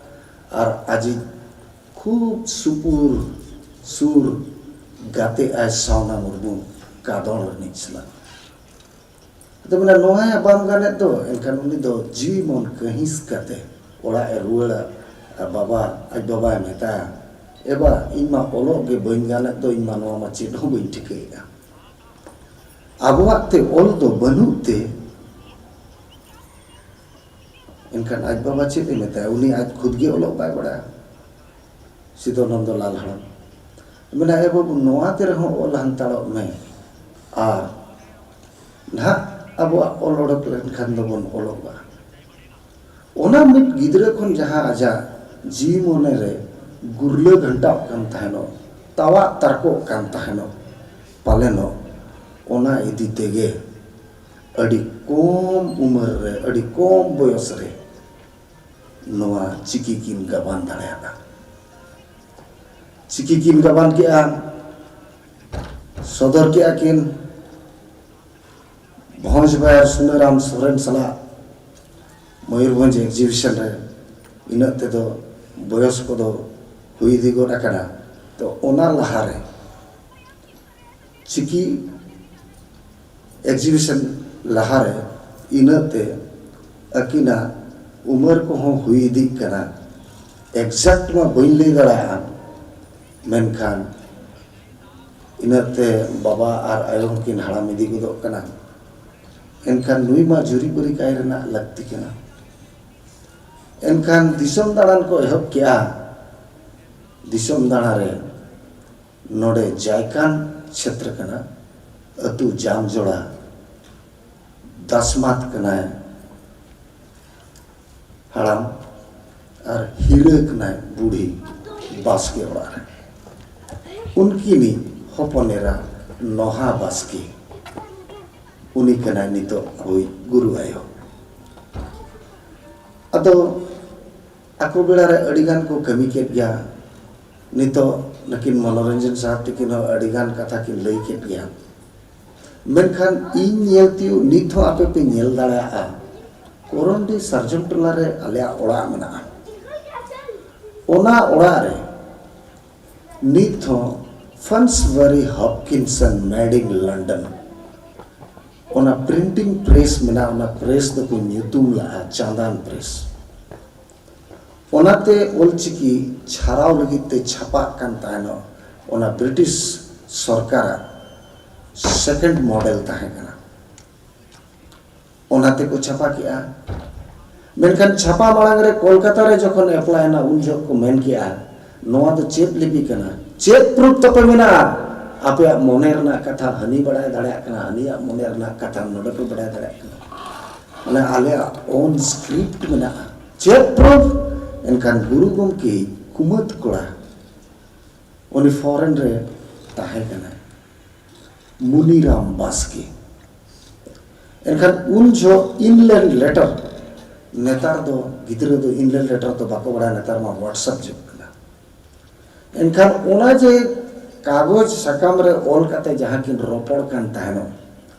ᱟᱨ ᱟᱡᱤᱡ ᱠᱷᱩᱵ ᱥᱩᱯᱩᱨ ᱥᱩᱨ ᱜᱟᱛᱮᱜ ᱟᱭ ᱥᱟᱣᱱᱟ ᱢᱩᱨᱢᱩ ᱠᱟᱫᱚᱲ ᱨᱤᱱᱤᱡ ᱥᱟᱞᱟᱜ᱾ ᱟᱫᱚ ᱢᱮᱱᱟ, ᱱᱚᱣᱟᱭ ᱵᱟᱢ ᱜᱟᱱᱮᱫ ᱫᱚ, ᱮᱱᱠᱷᱟᱱ ᱩᱱᱤ ᱫᱚ ᱡᱤᱣᱤ ᱢᱚᱱ ᱠᱟᱹᱦᱤᱥ ᱠᱟᱛᱮ ᱚᱲᱟᱜ ᱮ ᱨᱩᱣᱟᱹᱲᱟ᱾ ᱟᱨ ᱵᱟᱵᱟ, ᱟᱡ ᱵᱟᱵᱟᱭ ᱢᱮᱛᱟᱭᱟ, "ᱮ ᱵᱟ, ᱤᱧ ᱢᱟ ᱚᱞᱚᱜ ᱜᱮ ᱵᱟᱹᱧ ᱜᱟᱱᱮᱫ ᱫᱚ, ᱤᱧ ᱢᱟ ᱱᱚᱣᱟ ᱢᱟ ᱪᱮᱫ ᱦᱚᱸ ᱵᱟᱹᱧ ᱴᱷᱤᱠᱟᱹᱭᱮᱫᱼᱟ᱾ ᱟᱵᱚᱣᱟᱜ ᱛᱮ ᱚᱞ ᱫᱚ ᱵᱟᱹᱱᱩᱜ ᱛᱮ", ᱮᱱᱠᱷᱟᱱ ᱟᱡ ᱵᱟᱵᱟ ᱪᱮᱫ ᱮ ᱢᱮᱛᱟᱭᱟ? ᱩᱱᱤ ᱟᱡ ᱠᱷᱩᱫ ᱜᱮ ᱚᱞᱚᱜ ᱵᱟᱭ ᱵᱟᱲᱟᱭᱟ, ᱥᱤᱫᱷᱩ ᱱᱚᱱᱫᱚ ᱞᱟᱞ ᱦᱟᱲᱟᱢ᱾ ᱢᱮᱱᱟ, "ᱮ ᱵᱟᱹᱵᱩ, ᱱᱚᱣᱟ ᱛᱮ ᱨᱮᱦᱚᱸ ᱚᱞ ᱦᱟᱱᱛᱟᱲᱚᱜ ᱢᱮ, ᱟᱨ ᱱᱟᱦᱟᱜ ᱟᱵᱚᱣᱟᱜ ᱚᱞ ᱚᱰᱚᱠ ᱞᱮᱱᱠᱷᱟᱱ ᱫᱚᱵᱚᱱ ᱚᱞᱚᱜᱼᱟ᱾" ᱚᱱᱟ ᱢᱤᱫ ᱜᱤᱫᱽᱨᱟᱹ ᱠᱷᱚᱱ ᱡᱟᱦᱟᱸ ᱟᱡᱟᱜ ᱡᱤᱣᱤ ᱢᱚᱱᱮ ᱨᱮ ᱜᱩᱨᱞᱟᱹ ᱜᱷᱟᱱᱴᱟᱜ ᱠᱟᱱ ᱛᱟᱦᱮᱱᱚᱜ, ᱛᱟᱣᱟᱜ ᱛᱟᱨᱠᱚᱜ ᱠᱟᱱ ᱛᱟᱦᱮᱱᱚᱜ, ᱯᱟᱞᱮᱱᱚᱜ ᱚᱱᱟ ᱤᱫᱤ ᱛᱮᱜᱮ ᱟᱹᱰᱤ ᱠᱚᱢ ᱩᱢᱮᱨ ᱨᱮ, ᱟᱹᱰᱤ ᱠᱚᱢ ᱵᱚᱭᱚᱥ ᱨᱮ ᱱᱚᱣᱟ ᱪᱤᱠᱤ ᱠᱤᱱ ᱜᱟᱵᱟᱱ ᱫᱟᱲᱮᱭᱟᱫᱟ᱾ ᱪᱤᱠᱤ ᱠᱤᱱ ᱜᱟᱵᱟᱱ ᱠᱮᱜᱼᱟ, ᱥᱚᱫᱚᱨ ᱠᱮᱜᱼᱟ ᱠᱤᱱ ᱵᱷᱚᱸᱡᱽ ᱵᱟᱭᱟᱨ ᱥᱩᱱᱟᱹᱨᱟᱢ ᱥᱚᱨᱮᱱ ᱥᱟᱞᱟᱜ ᱢᱚᱭᱩᱨᱵᱷᱚᱸᱡᱽ exhibition ᱨᱮ᱾ ᱤᱱᱟᱹᱜ ᱛᱮᱫᱚ ᱵᱚᱭᱚᱥ ᱠᱚᱫᱚ ᱦᱩᱭ ᱤᱫᱤ ᱜᱚᱫ ᱟᱠᱟᱱᱟ᱾ ᱛᱚ, ᱚᱱᱟ ᱞᱟᱦᱟᱨᱮ ᱪᱤᱠᱤ exhibition ᱞᱟᱦᱟᱨᱮ ᱤᱱᱟᱹᱜ ᱛᱮ ᱟᱹᱠᱤᱱᱟᱜ ᱩᱢᱮᱨ ᱠᱚᱦᱚᱸ ᱦᱩᱭ ᱤᱫᱤᱜ ᱠᱟᱱᱟ᱾ Exact ᱢᱟ ᱵᱟᱹᱧ ᱞᱟᱹᱭ ᱫᱟᱲᱮᱭᱟᱜᱼᱟ, ᱢᱮᱱᱠᱷᱟᱱ ᱤᱱᱟᱹᱜ ᱛᱮ ᱵᱟᱵᱟ ᱟᱨ ᱟᱭᱳ ᱦᱚᱸᱠᱤᱱ ᱦᱟᱲᱟᱢ ᱤᱫᱤ ᱜᱚᱫᱚᱜ ᱠᱟᱱᱟ᱾ ᱮᱱᱠᱷᱟᱱ ᱱᱩᱭ ᱢᱟ ᱡᱩᱨᱤ ᱯᱟᱹᱨᱤ ᱠᱟᱭ ᱨᱮᱱᱟᱜ ᱞᱟᱹᱠᱛᱤ ᱠᱟᱱᱟ᱾ ᱮᱱᱠᱷᱟᱱ ᱫᱤᱥᱚᱢ ᱫᱟᱬᱟᱱ ᱠᱚ ᱮᱦᱚᱵ ᱠᱮᱜᱼᱟ᱾ ᱫᱤᱥᱚᱢ ᱫᱟᱬᱟ ᱨᱮ ᱱᱚᱰᱮ ᱡᱟᱭᱠᱟᱱ ᱪᱷᱮᱛᱨᱚ ᱠᱟᱱᱟ, ᱟᱹᱛᱩ ᱡᱟᱢᱡᱚᱲᱟ, ᱫᱟᱥᱢᱟᱛ ᱠᱟᱱᱟᱭ ᱦᱟᱲᱟᱢ ᱟᱨ ᱦᱤᱨᱟᱹ ᱠᱟᱱᱟᱭ ᱵᱩᱲᱦᱤ ᱵᱟᱥᱠᱮ ᱚᱲᱟᱜ ᱨᱮ᱾ ᱩᱱᱠᱤᱱᱤᱡ ᱦᱚᱯᱚᱱ ᱮᱨᱟ ᱱᱚᱦᱟ ᱵᱟᱥᱠᱮ, ᱩᱱᱤ ᱠᱟᱱᱟᱭ ᱱᱤᱛᱚᱜ ᱟᱵᱚᱭᱤᱡ ᱜᱩᱨᱩ ᱟᱭᱳ᱾ ᱟᱫᱚ ᱟᱠᱚ ᱵᱮᱲᱟ ᱨᱮ ᱟᱹᱰᱤ ᱜᱟᱱ ᱠᱚ ᱠᱟᱹᱢᱤ ᱠᱮᱫ ᱜᱮᱭᱟ᱾ ᱱᱤᱛᱚᱜ ᱱᱩᱠᱤᱱ ᱢᱚᱱᱳᱨᱚᱧᱡᱚᱱ ᱥᱟᱦᱮᱵᱽ ᱛᱟᱹᱠᱤᱱ ᱦᱚᱸ ᱟᱹᱰᱤ ᱜᱟᱱ ᱠᱟᱛᱷᱟ ᱠᱤᱱ ᱞᱟᱹᱭ ᱠᱮᱫ ᱜᱮᱭᱟ᱾ ᱢᱮᱱᱠᱷᱟᱱ ᱤᱧ ᱧᱮᱞ ᱛᱤᱭᱳᱜ ᱱᱤᱛ ᱦᱚᱸ ᱟᱯᱮ ᱯᱮ ᱧᱮᱞ ᱫᱟᱲᱮᱭᱟᱜᱼᱟ, ᱠᱚᱨᱚᱱᱰᱤ ᱥᱟᱨᱡᱚᱢ ᱴᱚᱞᱟ ᱨᱮ ᱟᱞᱮᱭᱟᱜ ᱚᱲᱟᱜ ᱢᱮᱱᱟᱜᱼᱟ᱾ ᱚᱱᱟ ᱚᱲᱟᱜ ᱨᱮ ᱱᱤᱛ ᱦᱚᱸ Fansbury Hopkinson Made in London, ᱚᱱᱟ ᱯᱨᱤᱱᱴᱤᱝ ᱯᱨᱮᱥ ᱢᱮᱱᱟᱜᱼᱟ, ᱚᱱᱟ ᱯᱨᱮᱥ ᱫᱚᱠᱚ ᱧᱩᱛᱩᱢ ᱞᱟᱜᱼᱟ ᱪᱟᱸᱫᱟᱱ ᱯᱨᱮᱥ᱾ ᱚᱱᱟᱛᱮ ᱚᱞᱪᱤᱠᱤ ᱪᱷᱟᱨᱟᱣ ᱞᱟᱹᱜᱤᱫ ᱛᱮ ᱪᱷᱟᱯᱟᱜ ᱠᱟᱱ ᱛᱟᱦᱮᱱᱚᱜ, ᱚᱱᱟ ᱵᱨᱤᱴᱤᱥ ᱥᱚᱨᱠᱟᱨᱟᱜ ᱥᱮᱠᱮᱱᱰ ᱢᱚᱰᱮᱞ ᱛᱟᱦᱮᱸ ᱠᱟᱱᱟ᱾ ᱚᱱᱟ ᱛᱮᱠᱚ ᱪᱷᱟᱯᱟ ᱠᱮᱜᱼᱟ᱾ ᱢᱮᱱᱠᱷᱟᱱ ᱪᱷᱟᱯᱟ ᱢᱟᱲᱟᱝ ᱨᱮ ᱠᱳᱞᱠᱟᱛᱟ ᱨᱮ ᱡᱚᱠᱷᱚᱱ ᱮᱯᱞᱟᱭ ᱮᱱᱟ, ᱩᱱ ᱡᱚᱦᱚᱜ ᱠᱚ ᱢᱮᱱ ᱠᱮᱜᱼᱟ, "ᱱᱚᱣᱟ ᱫᱚ ᱪᱮᱫ ᱞᱤᱯᱤ ᱠᱟᱱᱟ? ᱪᱮᱫ ᱯᱨᱩᱯ ᱛᱟᱯᱮ ᱢᱮᱱᱟᱜᱼᱟ? ᱟᱯᱮᱭᱟᱜ ᱢᱚᱱᱮ ᱨᱮᱱᱟᱜ ᱠᱟᱛᱷᱟ ᱦᱟᱹᱱᱤ ᱵᱟᱲᱟᱭ ᱫᱟᱲᱮᱭᱟᱜ ᱠᱟᱱᱟ, ᱦᱟᱹᱱᱤᱭᱟᱜ ᱢᱚᱱᱮ ᱨᱮᱱᱟᱜ ᱠᱟᱛᱷᱟ ᱱᱚᱰᱮ ᱯᱮ ᱵᱟᱲᱟᱭ ᱫᱟᱲᱮᱭᱟᱜ ᱠᱟᱱᱟ᱾ ᱢᱟᱱᱮ ᱟᱞᱮᱭᱟᱜ ᱳᱱ ᱥᱠᱨᱤᱯᱴ ᱢᱮᱱᱟᱜᱼᱟ, ᱪᱮᱫ ᱯᱨᱩᱯ?" ᱮᱱᱠᱷᱟᱱ ᱜᱩᱨᱩ ᱜᱚᱢᱠᱮ ᱠᱩᱢᱟᱹᱫ ᱠᱚᱲᱟ, ᱩᱱᱤ ᱯᱷᱚᱨᱮᱱ ᱨᱮ ᱛᱟᱦᱮᱸ ᱠᱟᱱᱟᱭ, ᱢᱩᱱᱤᱨᱟᱢ ᱵᱟᱥᱠᱮ᱾ ᱮᱱᱠᱷᱟᱱ ᱩᱱ ᱡᱚᱦᱚᱜ ᱤᱱᱞᱮᱱᱰ ᱞᱮᱴᱟᱨ, ᱱᱮᱛᱟᱨ ᱫᱚ ᱜᱤᱫᱽᱨᱟᱹ ᱫᱚ ᱤᱱᱞᱮᱱᱰ ᱞᱮᱴᱟᱨ ᱫᱚ ᱵᱟᱠᱚ ᱵᱟᱲᱟᱭᱟ, ᱱᱮᱛᱟᱨ ᱢᱟ ᱣᱟᱴᱥᱮᱯ ᱡᱩᱜᱽ ᱠᱟᱱᱟ᱾ ᱮᱱᱠᱷᱟᱱ ᱚᱱᱟ ᱡᱮ ᱠᱟᱜᱚᱡᱽ ᱥᱟᱠᱟᱢ ᱨᱮ ᱚᱞ ᱠᱟᱛᱮ ᱡᱟᱦᱟᱸ ᱠᱤᱱ ᱨᱚᱯᱚᱲ ᱠᱟᱱ ᱛᱟᱦᱮᱱᱚᱜ,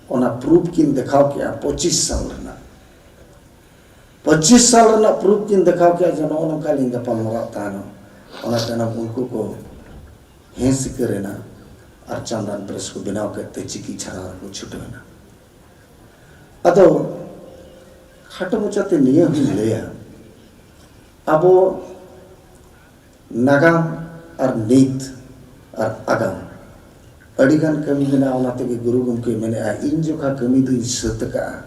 ᱚᱱᱟ ᱯᱨᱩᱯ ᱠᱤᱱ ᱫᱮᱠᱷᱟᱣ ᱠᱮᱜᱼᱟ ᱯᱚᱸᱪᱤᱥ ᱥᱟᱞ ᱨᱮᱱᱟᱜ᱾ ᱯᱚᱸᱪᱤᱥ ᱥᱟᱞ ᱨᱮᱱᱟᱜ ᱯᱨᱩᱯ ᱠᱤᱱ ᱫᱮᱠᱷᱟᱣ ᱠᱮᱜᱼᱟ ᱡᱮ ᱱᱚᱜᱼᱚ ᱱᱚᱝᱠᱟ ᱞᱤᱧ ᱜᱟᱯᱟᱞ ᱢᱟᱨᱟᱣ ᱛᱟᱦᱮᱱᱚᱜ᱾ ᱚᱱᱟ ᱛᱟᱭᱱᱚᱢ ᱩᱱᱠᱩ ᱠᱚ ᱦᱮᱸ ᱥᱤᱠᱟᱹᱨ ᱮᱱᱟ ᱟᱨ ᱪᱟᱸᱫᱟᱱ ᱯᱨᱮᱥ ᱠᱚ ᱵᱮᱱᱟᱣ ᱠᱮᱫ ᱛᱮ ᱪᱤᱠᱤ ᱪᱷᱟᱨᱟᱣ ᱨᱮᱠᱚ ᱪᱷᱩᱴᱟᱹᱣ ᱮᱱᱟ᱾ ᱟᱫᱚ ᱠᱷᱟᱴᱚ ᱢᱚᱪᱟᱛᱮ ᱱᱤᱭᱟᱹ ᱦᱚᱸᱧ ᱞᱟᱹᱭᱟ, ᱟᱵᱚ ᱱᱟᱜᱟᱢ ᱟᱨ ᱱᱤᱛ ᱟᱨ ᱟᱜᱟᱢ ᱟᱹᱰᱤᱜᱟᱱ ᱠᱟᱹᱢᱤ ᱢᱮᱱᱟᱜᱼᱟ᱾ ᱚᱱᱟ ᱛᱮᱜᱮ ᱜᱩᱨᱩ ᱜᱚᱢᱠᱮ ᱢᱮᱱᱮᱫᱼᱟ, "ᱤᱧ ᱡᱚᱠᱷᱟ ᱠᱟᱹᱢᱤ ᱫᱩᱧ ᱥᱟᱹᱛ ᱟᱠᱟᱫᱼᱟ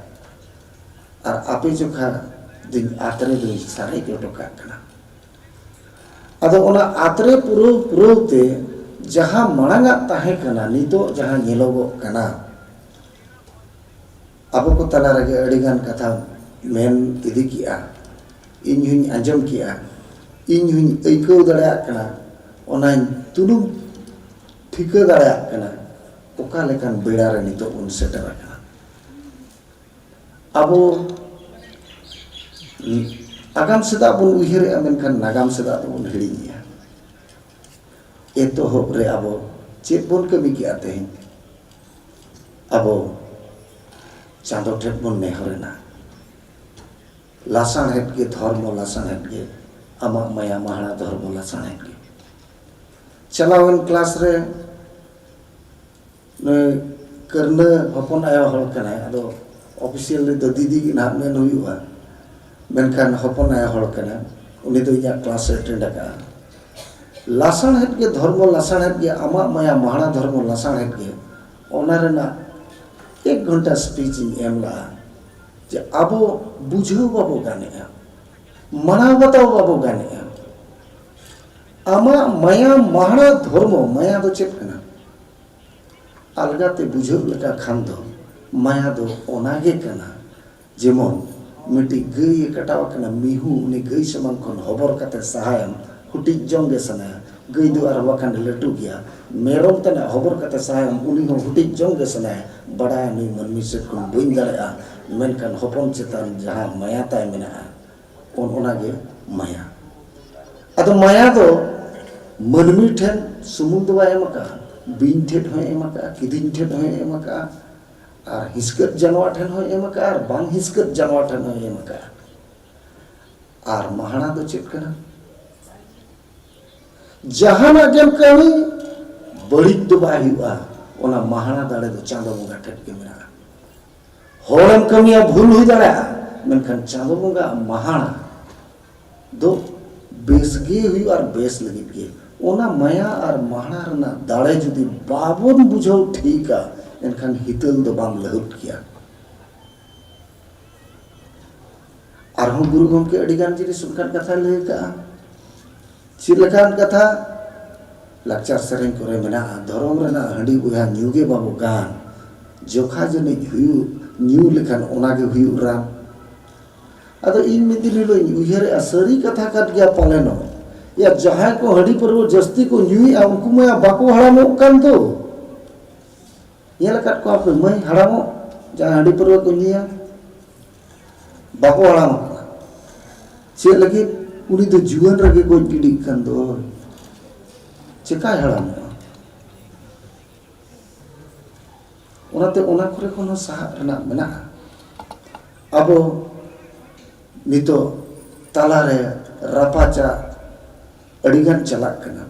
ᱟᱨ ᱟᱯᱮ ᱡᱚᱠᱷᱟ ᱫᱩᱧ ᱟᱛᱨᱮ ᱫᱩᱧ ᱥᱟᱨᱮᱡ ᱚᱰᱚᱠᱟᱜ ᱠᱟᱱᱟ᱾" ᱟᱫᱚ ᱚᱱᱟ ᱟᱛᱨᱮ ᱯᱩᱨᱟᱹᱣ ᱯᱩᱨᱟᱹᱣ ᱛᱮ ᱡᱟᱦᱟᱸ ᱢᱟᱲᱟᱝ ᱟᱜ ᱛᱟᱦᱮᱸ ᱠᱟᱱᱟ, ᱱᱤᱛᱚᱜ ᱡᱟᱦᱟᱸ ᱧᱮᱞᱚᱜᱚᱜ ᱠᱟᱱᱟ, ᱟᱵᱚ ᱠᱚ ᱛᱟᱞᱟ ᱨᱮᱜᱮ ᱟᱹᱰᱤᱜᱟᱱ ᱠᱟᱛᱷᱟ ᱢᱮᱱ ᱤᱫᱤ ᱠᱮᱜᱼᱟ, ᱤᱧ ᱦᱚᱧ ᱟᱸᱡᱚᱢ ᱠᱮᱜᱼᱟ, ᱤᱧ ᱦᱚᱧ ᱟᱹᱭᱠᱟᱹᱣ ᱫᱟᱲᱮᱭᱟᱜ ᱠᱟᱱᱟ, ᱚᱱᱟᱧ ᱛᱩᱱᱩᱢ ᱴᱷᱤᱠᱟᱹ ᱫᱟᱲᱮᱭᱟᱜ ᱠᱟᱱᱟ, ᱚᱠᱟ ᱞᱮᱠᱟᱱ ᱵᱮᱲᱟ ᱨᱮ ᱱᱤᱛᱚᱜ ᱵᱚᱱ ᱥᱮᱴᱮᱨ ᱟᱠᱟᱱᱟ᱾ ᱟᱵᱚ ᱟᱜᱟᱢ ᱥᱮᱫᱟᱜ ᱵᱚᱱ ᱩᱭᱦᱟᱹᱨᱮᱜᱼᱟ, ᱢᱮᱱᱠᱷᱟᱱ ᱱᱟᱜᱟᱢ ᱥᱮᱫᱟᱜ ᱫᱚᱵᱚᱱ ᱦᱤᱲᱤᱧᱮᱜᱼᱟ᱾ ᱮᱛᱚᱦᱚᱵ ᱨᱮ ᱟᱵᱚ ᱪᱮᱫ ᱵᱚᱱ ᱠᱟᱹᱢᱤ ᱠᱮᱜᱼᱟ ᱛᱮᱦᱮᱧ? ᱟᱵᱚ ᱪᱟᱸᱫᱚ ᱴᱷᱮᱱ ᱵᱚᱱ ᱱᱮᱦᱚᱨᱮᱱᱟ, "ᱞᱟᱥᱟᱬᱦᱮᱫ ᱜᱮ ᱫᱷᱚᱨᱢᱚ, ᱞᱟᱥᱟᱬᱦᱮᱫ ᱜᱮ ᱟᱢᱟᱜ ᱢᱟᱭᱟ ᱢᱟᱦᱟᱲᱟ ᱫᱷᱚᱨᱢᱚ, ᱞᱟᱥᱟᱬᱦᱮᱫ ᱜᱮ᱾" ᱪᱟᱞᱟᱣᱮᱱ ᱠᱞᱟᱥ ᱨᱮ ᱱᱩᱭ ᱠᱟᱹᱨᱱᱟᱹ ᱦᱚᱯᱚᱱ ᱟᱭᱳ ᱦᱚᱲ ᱠᱟᱱᱟᱭ, ᱟᱫᱚ ᱚᱯᱷᱤᱥᱤᱭᱟᱞ ᱨᱮᱫᱚ ᱫᱤᱫᱤ ᱜᱮ ᱱᱟᱦᱟᱜ ᱢᱮᱱ ᱦᱩᱭᱩᱜᱼᱟ, ᱢᱮᱱᱠᱷᱟᱱ ᱦᱚᱯᱚᱱ ᱟᱭᱳ ᱦᱚᱲ ᱠᱟᱱᱟᱭ᱾ ᱩᱱᱤ ᱫᱚ ᱤᱧᱟᱹᱜ ᱠᱞᱟᱥ ᱮ ᱮᱴᱮᱱᱰ ᱟᱠᱟᱫᱼᱟ᱾ ᱞᱟᱥᱟᱬᱦᱮᱫ ᱜᱮ ᱫᱷᱚᱨᱢᱚ, ᱞᱟᱥᱟᱬᱦᱮᱫ ᱜᱮ ᱟᱢᱟᱜ ᱢᱟᱭᱟ ᱢᱟᱦᱟᱲᱟ ᱫᱷᱚᱨᱢᱚ ᱞᱟᱥᱟᱬᱦᱮᱫ ᱜᱮ, ᱚᱱᱟ ᱨᱮᱱᱟᱜ ᱮᱠ ᱜᱷᱚᱱᱴᱟ ᱥᱯᱤᱪ ᱤᱧ ᱮᱢ ᱞᱟᱜᱼᱟ, ᱡᱮ ᱟᱵᱚ ᱵᱩᱡᱷᱟᱹᱣ ᱵᱟᱵᱚ ᱜᱟᱱᱮᱜᱼᱟ, ᱢᱟᱱᱟᱣ ᱵᱟᱛᱟᱣ ᱵᱟᱵᱚ ᱜᱟᱱᱮᱜᱼᱟ᱾ ᱟᱢᱟᱜ ᱢᱟᱭᱟ ᱢᱟᱦᱟᱲᱟ ᱫᱷᱚᱨᱢᱚ, ᱢᱟᱭᱟ ᱫᱚ ᱪᱮᱫ ᱠᱟᱱᱟ? ᱟᱞᱜᱟᱛᱮ ᱵᱩᱡᱷᱟᱹᱣ ᱞᱮᱠᱟ ᱠᱷᱟᱱ ᱫᱚ, ᱢᱟᱭᱟ ᱫᱚ ᱚᱱᱟ ᱜᱮ ᱠᱟᱱᱟ, ᱡᱮᱢᱚᱱ ᱢᱤᱫᱴᱤᱡ ᱜᱟᱹᱭ ᱮ ᱠᱟᱴᱟᱣ ᱟᱠᱟᱱᱟ, ᱢᱤᱦᱩ ᱩᱱᱤ ᱜᱟᱹᱭ ᱥᱟᱢᱟᱝ ᱠᱷᱚᱱ ᱦᱚᱵᱚᱨ ᱠᱟᱛᱮ ᱥᱟᱦᱟᱭᱟᱢ, ᱦᱩᱴᱤᱡ ᱡᱚᱝ ᱜᱮ ᱥᱟᱱᱟᱭᱟ᱾ ᱜᱟᱹᱭ ᱫᱚ ᱟᱨ ᱵᱟᱠᱷᱟᱱ ᱞᱟᱹᱴᱩ ᱜᱮᱭᱟ᱾ ᱢᱮᱨᱚᱢ ᱛᱮᱱᱟᱜ ᱦᱚᱵᱚᱨ ᱠᱟᱛᱮ ᱥᱟᱦᱟᱭᱟᱢ, ᱩᱱᱤ ᱦᱚᱸ ᱦᱩᱴᱤᱡ ᱡᱚᱝ ᱜᱮ ᱥᱟᱱᱟᱭᱟ᱾ ᱵᱟᱲᱟᱭᱟ ᱱᱩᱭ ᱢᱟᱹᱱᱢᱤ ᱥᱮᱫ ᱠᱷᱚᱱ ᱵᱟᱹᱧ ᱫᱟᱲᱮᱭᱟᱜᱼᱟ, ᱢᱮᱱᱠᱷᱟᱱ ᱦᱚᱯᱚᱱ ᱪᱮᱛᱟᱱ ᱡᱟᱦᱟᱸ ᱢᱟᱭᱟ ᱛᱟᱭ ᱢᱮᱱᱟᱜᱼᱟ, ᱚᱱ ᱚᱱᱟ ᱜᱮ ᱢᱟᱭᱟ᱾ ᱟᱫᱚ ᱢᱟᱭᱟ ᱫᱚ ᱢᱟᱹᱱᱢᱤ ᱴᱷᱮᱱ ᱥᱩᱢᱩᱝ ᱫᱚ ᱵᱟᱭ ᱮᱢ ᱟᱠᱟᱫᱼᱟ, ᱵᱤᱧ ᱴᱷᱮᱱ ᱦᱚᱸᱭ ᱮᱢ ᱟᱠᱟᱫᱼᱟ, ᱠᱤᱫᱤᱧ ᱴᱷᱮᱱ ᱦᱚᱸᱭ ᱮᱢ ᱟᱠᱟᱫᱼᱟ, ᱟᱨ ᱦᱤᱥᱠᱟᱹᱛ ᱡᱟᱱᱣᱟᱨ ᱴᱷᱮᱱ ᱦᱚᱸᱭ ᱮᱢ ᱟᱠᱟᱫᱼᱟ, ᱟᱨ ᱵᱟᱝ ᱦᱤᱥᱠᱟᱹᱛ ᱡᱟᱱᱣᱟᱨ ᱴᱷᱮᱱ ᱦᱚᱸᱭ ᱮᱢ ᱟᱠᱟᱫᱼᱟ᱾ ᱟᱨ ᱢᱟᱦᱟᱲᱟ ᱫᱚ ᱪᱮᱫ ᱠᱟᱱᱟ? ᱡᱟᱦᱟᱱᱟᱜ ᱜᱮᱢ ᱠᱟᱹᱢᱤ, ᱵᱟᱹᱲᱤᱡ ᱫᱚ ᱵᱟᱭ ᱦᱩᱭᱩᱜᱼᱟ᱾ ᱚᱱᱟ ᱢᱟᱦᱟᱲᱟ ᱫᱟᱲᱮ ᱫᱚ ᱪᱟᱸᱫᱚ ᱵᱚᱸᱜᱟ ᱴᱷᱮᱱ ᱜᱮ ᱢᱮᱱᱟᱜᱼᱟ᱾ ᱦᱚᱲᱮᱢ ᱠᱟᱹᱢᱤᱭᱟ, ᱵᱷᱩᱞ ᱦᱩᱭ ᱫᱟᱲᱮᱭᱟᱜᱼᱟ, ᱢᱮᱱᱠᱷᱟᱱ ᱪᱟᱸᱫᱚ ᱵᱚᱸᱜᱟ ᱢᱟᱦᱟᱲᱟ ᱫᱚ ᱵᱮᱥ ᱜᱮ ᱦᱩᱭᱩᱜᱼᱟ ᱟᱨ ᱵᱮᱥ ᱞᱟᱹᱜᱤᱫ ᱜᱮ᱾ ᱚᱱᱟ ᱢᱟᱭᱟ ᱟᱨ ᱢᱟᱦᱟᱲᱟ ᱨᱮᱱᱟᱜ ᱫᱟᱲᱮ ᱡᱩᱫᱤ ᱵᱟᱵᱚᱱ ᱵᱩᱡᱷᱟᱹᱣ ᱴᱷᱤᱠᱟ, ᱮᱱᱠᱷᱟᱱ ᱦᱤᱛᱟᱹᱞ ᱫᱚ ᱵᱟᱢ ᱞᱟᱹᱦᱩᱫ ᱠᱮᱭᱟ᱾ ᱟᱨᱦᱚᱸ ᱜᱩᱨᱩ ᱜᱚᱢᱠᱮ ᱟᱹᱰᱤ ᱜᱟᱱ ᱡᱤᱱᱤᱥ ᱚᱱᱠᱟᱱ ᱠᱟᱛᱷᱟᱭ ᱞᱟᱹᱭ ᱟᱠᱟᱫᱼᱟ᱾ ᱪᱮᱫ ᱞᱮᱠᱟᱱ ᱠᱟᱛᱷᱟ? ᱞᱟᱠᱪᱟᱨ ᱥᱮᱨᱮᱧ ᱠᱚᱨᱮ ᱢᱮᱱᱟᱜᱼᱟ, "ᱫᱷᱚᱨᱚᱢ ᱨᱮᱱᱟᱜ ᱦᱟᱺᱰᱤ ᱵᱚᱭᱦᱟ ᱧᱩ ᱜᱮ ᱵᱟᱵᱚ ᱜᱟᱱ, ᱡᱚᱠᱷᱟ ᱡᱟᱹᱱᱤᱡ ᱦᱩᱭᱩᱜ, ᱧᱩ ᱞᱮᱠᱷᱟᱱ ᱚᱱᱟ ᱜᱮ ᱦᱩᱭᱩᱜ ᱨᱟᱱ᱾" ᱟᱫᱚ ᱤᱧ ᱢᱤᱫ ᱫᱤᱱ ᱦᱤᱞᱳᱜ ᱤᱧ ᱩᱭᱦᱟᱹᱨᱮᱜᱼᱟ, ᱥᱟᱹᱨᱤ ᱠᱟᱛᱷᱟ ᱠᱟᱱ ᱜᱮᱭᱟ ᱯᱟᱞᱮᱱᱚᱜ᱾ ᱭᱟ, ᱡᱟᱦᱟᱸᱭ ᱠᱚ ᱦᱟᱺᱰᱤ ᱯᱟᱹᱨᱣᱟᱹ ᱡᱟᱹᱥᱛᱤ ᱠᱚ ᱧᱩᱭᱮᱜᱼᱟ, ᱩᱱᱠᱩ ᱢᱟ ᱵᱟᱠᱚ ᱦᱟᱲᱟᱢᱚᱜ ᱠᱟᱱ ᱫᱚ᱾ ᱧᱮᱞ ᱟᱠᱟᱫ ᱠᱚᱣᱟ ᱯᱮ ᱢᱟᱹᱭ ᱦᱟᱲᱟᱢᱚᱜ, ᱡᱟᱦᱟᱸᱭ ᱦᱟᱺᱰᱤ ᱯᱟᱹᱨᱣᱟᱹ ᱠᱚ ᱧᱩᱭᱟ, ᱵᱟᱠᱚ ᱦᱟᱲᱟᱢᱚᱜ ᱠᱟᱱᱟ᱾ ᱪᱮᱫ ᱞᱟᱹᱜᱤᱫ? ᱩᱱᱤ ᱫᱚ ᱡᱩᱣᱟᱹᱱ ᱨᱮᱜᱮ ᱜᱚᱡ ᱜᱤᱰᱤᱜ ᱠᱟᱱ ᱫᱚ᱾ ᱪᱮᱠᱟᱭ ᱦᱟᱲᱟᱢᱚᱜᱼᱟ? ᱚᱱᱟᱛᱮ ᱚᱱᱟ ᱠᱚᱨᱮ ᱠᱷᱚᱱ ᱦᱚᱸ ᱥᱟᱦᱟᱜ ᱨᱮᱱᱟᱜ ᱢᱮᱱᱟᱜᱼᱟ᱾ ᱟᱵᱚ ᱱᱤᱛᱚᱜ ᱛᱟᱞᱟᱨᱮ ᱨᱟᱯᱟᱪᱟᱜ ᱟᱹᱰᱤᱜᱟᱱ ᱪᱟᱞᱟᱜ ᱠᱟᱱᱟ,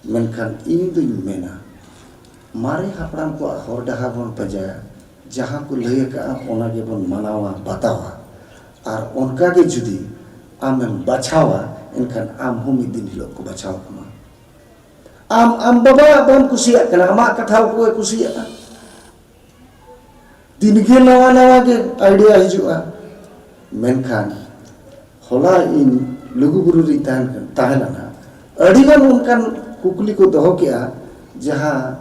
ᱢᱮᱱᱠᱷᱟᱱ ᱤᱧ ᱫᱩᱧ ᱢᱮᱱᱟ, ᱢᱟᱨᱮ ᱦᱟᱯᱲᱟᱢ ᱠᱚᱣᱟᱜ ᱦᱚᱨ ᱰᱟᱦᱟᱨ ᱵᱚᱱ ᱯᱟᱸᱡᱟᱭᱟ, ᱡᱟᱦᱟᱸ ᱠᱚ ᱞᱟᱹᱭ ᱟᱠᱟᱫᱼᱟ ᱚᱱᱟ ᱜᱮᱵᱚᱱ ᱢᱟᱱᱟᱣᱟ ᱵᱟᱛᱟᱣᱟ᱾ ᱟᱨ ᱚᱱᱠᱟ ᱜᱮ ᱡᱩᱫᱤ ᱟᱢᱮᱢ ᱵᱟᱪᱷᱟᱣᱟ, ᱮᱱᱠᱷᱟᱱ ᱟᱢ ᱦᱚᱸ ᱢᱤᱫ ᱫᱤᱱ ᱦᱤᱞᱳᱜ ᱠᱚ ᱵᱟᱪᱷᱟᱣ ᱠᱟᱢᱟ᱾ ᱟᱢ ᱟᱢ ᱵᱟᱵᱟ ᱵᱟᱢ ᱠᱩᱥᱤᱭᱟᱜ ᱠᱟᱱᱟ, ᱟᱢᱟᱜ ᱠᱟᱛᱷᱟ ᱚᱠᱚᱭᱮ ᱠᱩᱥᱤᱭᱟᱜᱼᱟ? ᱫᱤᱱᱜᱮ ᱱᱟᱣᱟ ᱱᱟᱣᱟ ᱜᱮ ᱟᱭᱰᱤᱭᱟ ᱦᱤᱡᱩᱜᱼᱟ᱾ ᱢᱮᱱᱠᱷᱟᱱ ᱦᱚᱞᱟ ᱤᱧ ᱞᱩᱜᱩᱵᱩᱨᱩ ᱨᱤᱧ ᱛᱟᱦᱮᱱ ᱠᱟᱱ, ᱛᱟᱦᱮᱸ ᱞᱮᱱᱟ, ᱟᱹᱰᱤᱜᱟᱱ ᱚᱱᱠᱟᱱ ᱠᱩᱠᱞᱤ ᱠᱚ ᱫᱚᱦᱚ ᱠᱮᱜᱼᱟ, ᱡᱟᱦᱟᱸ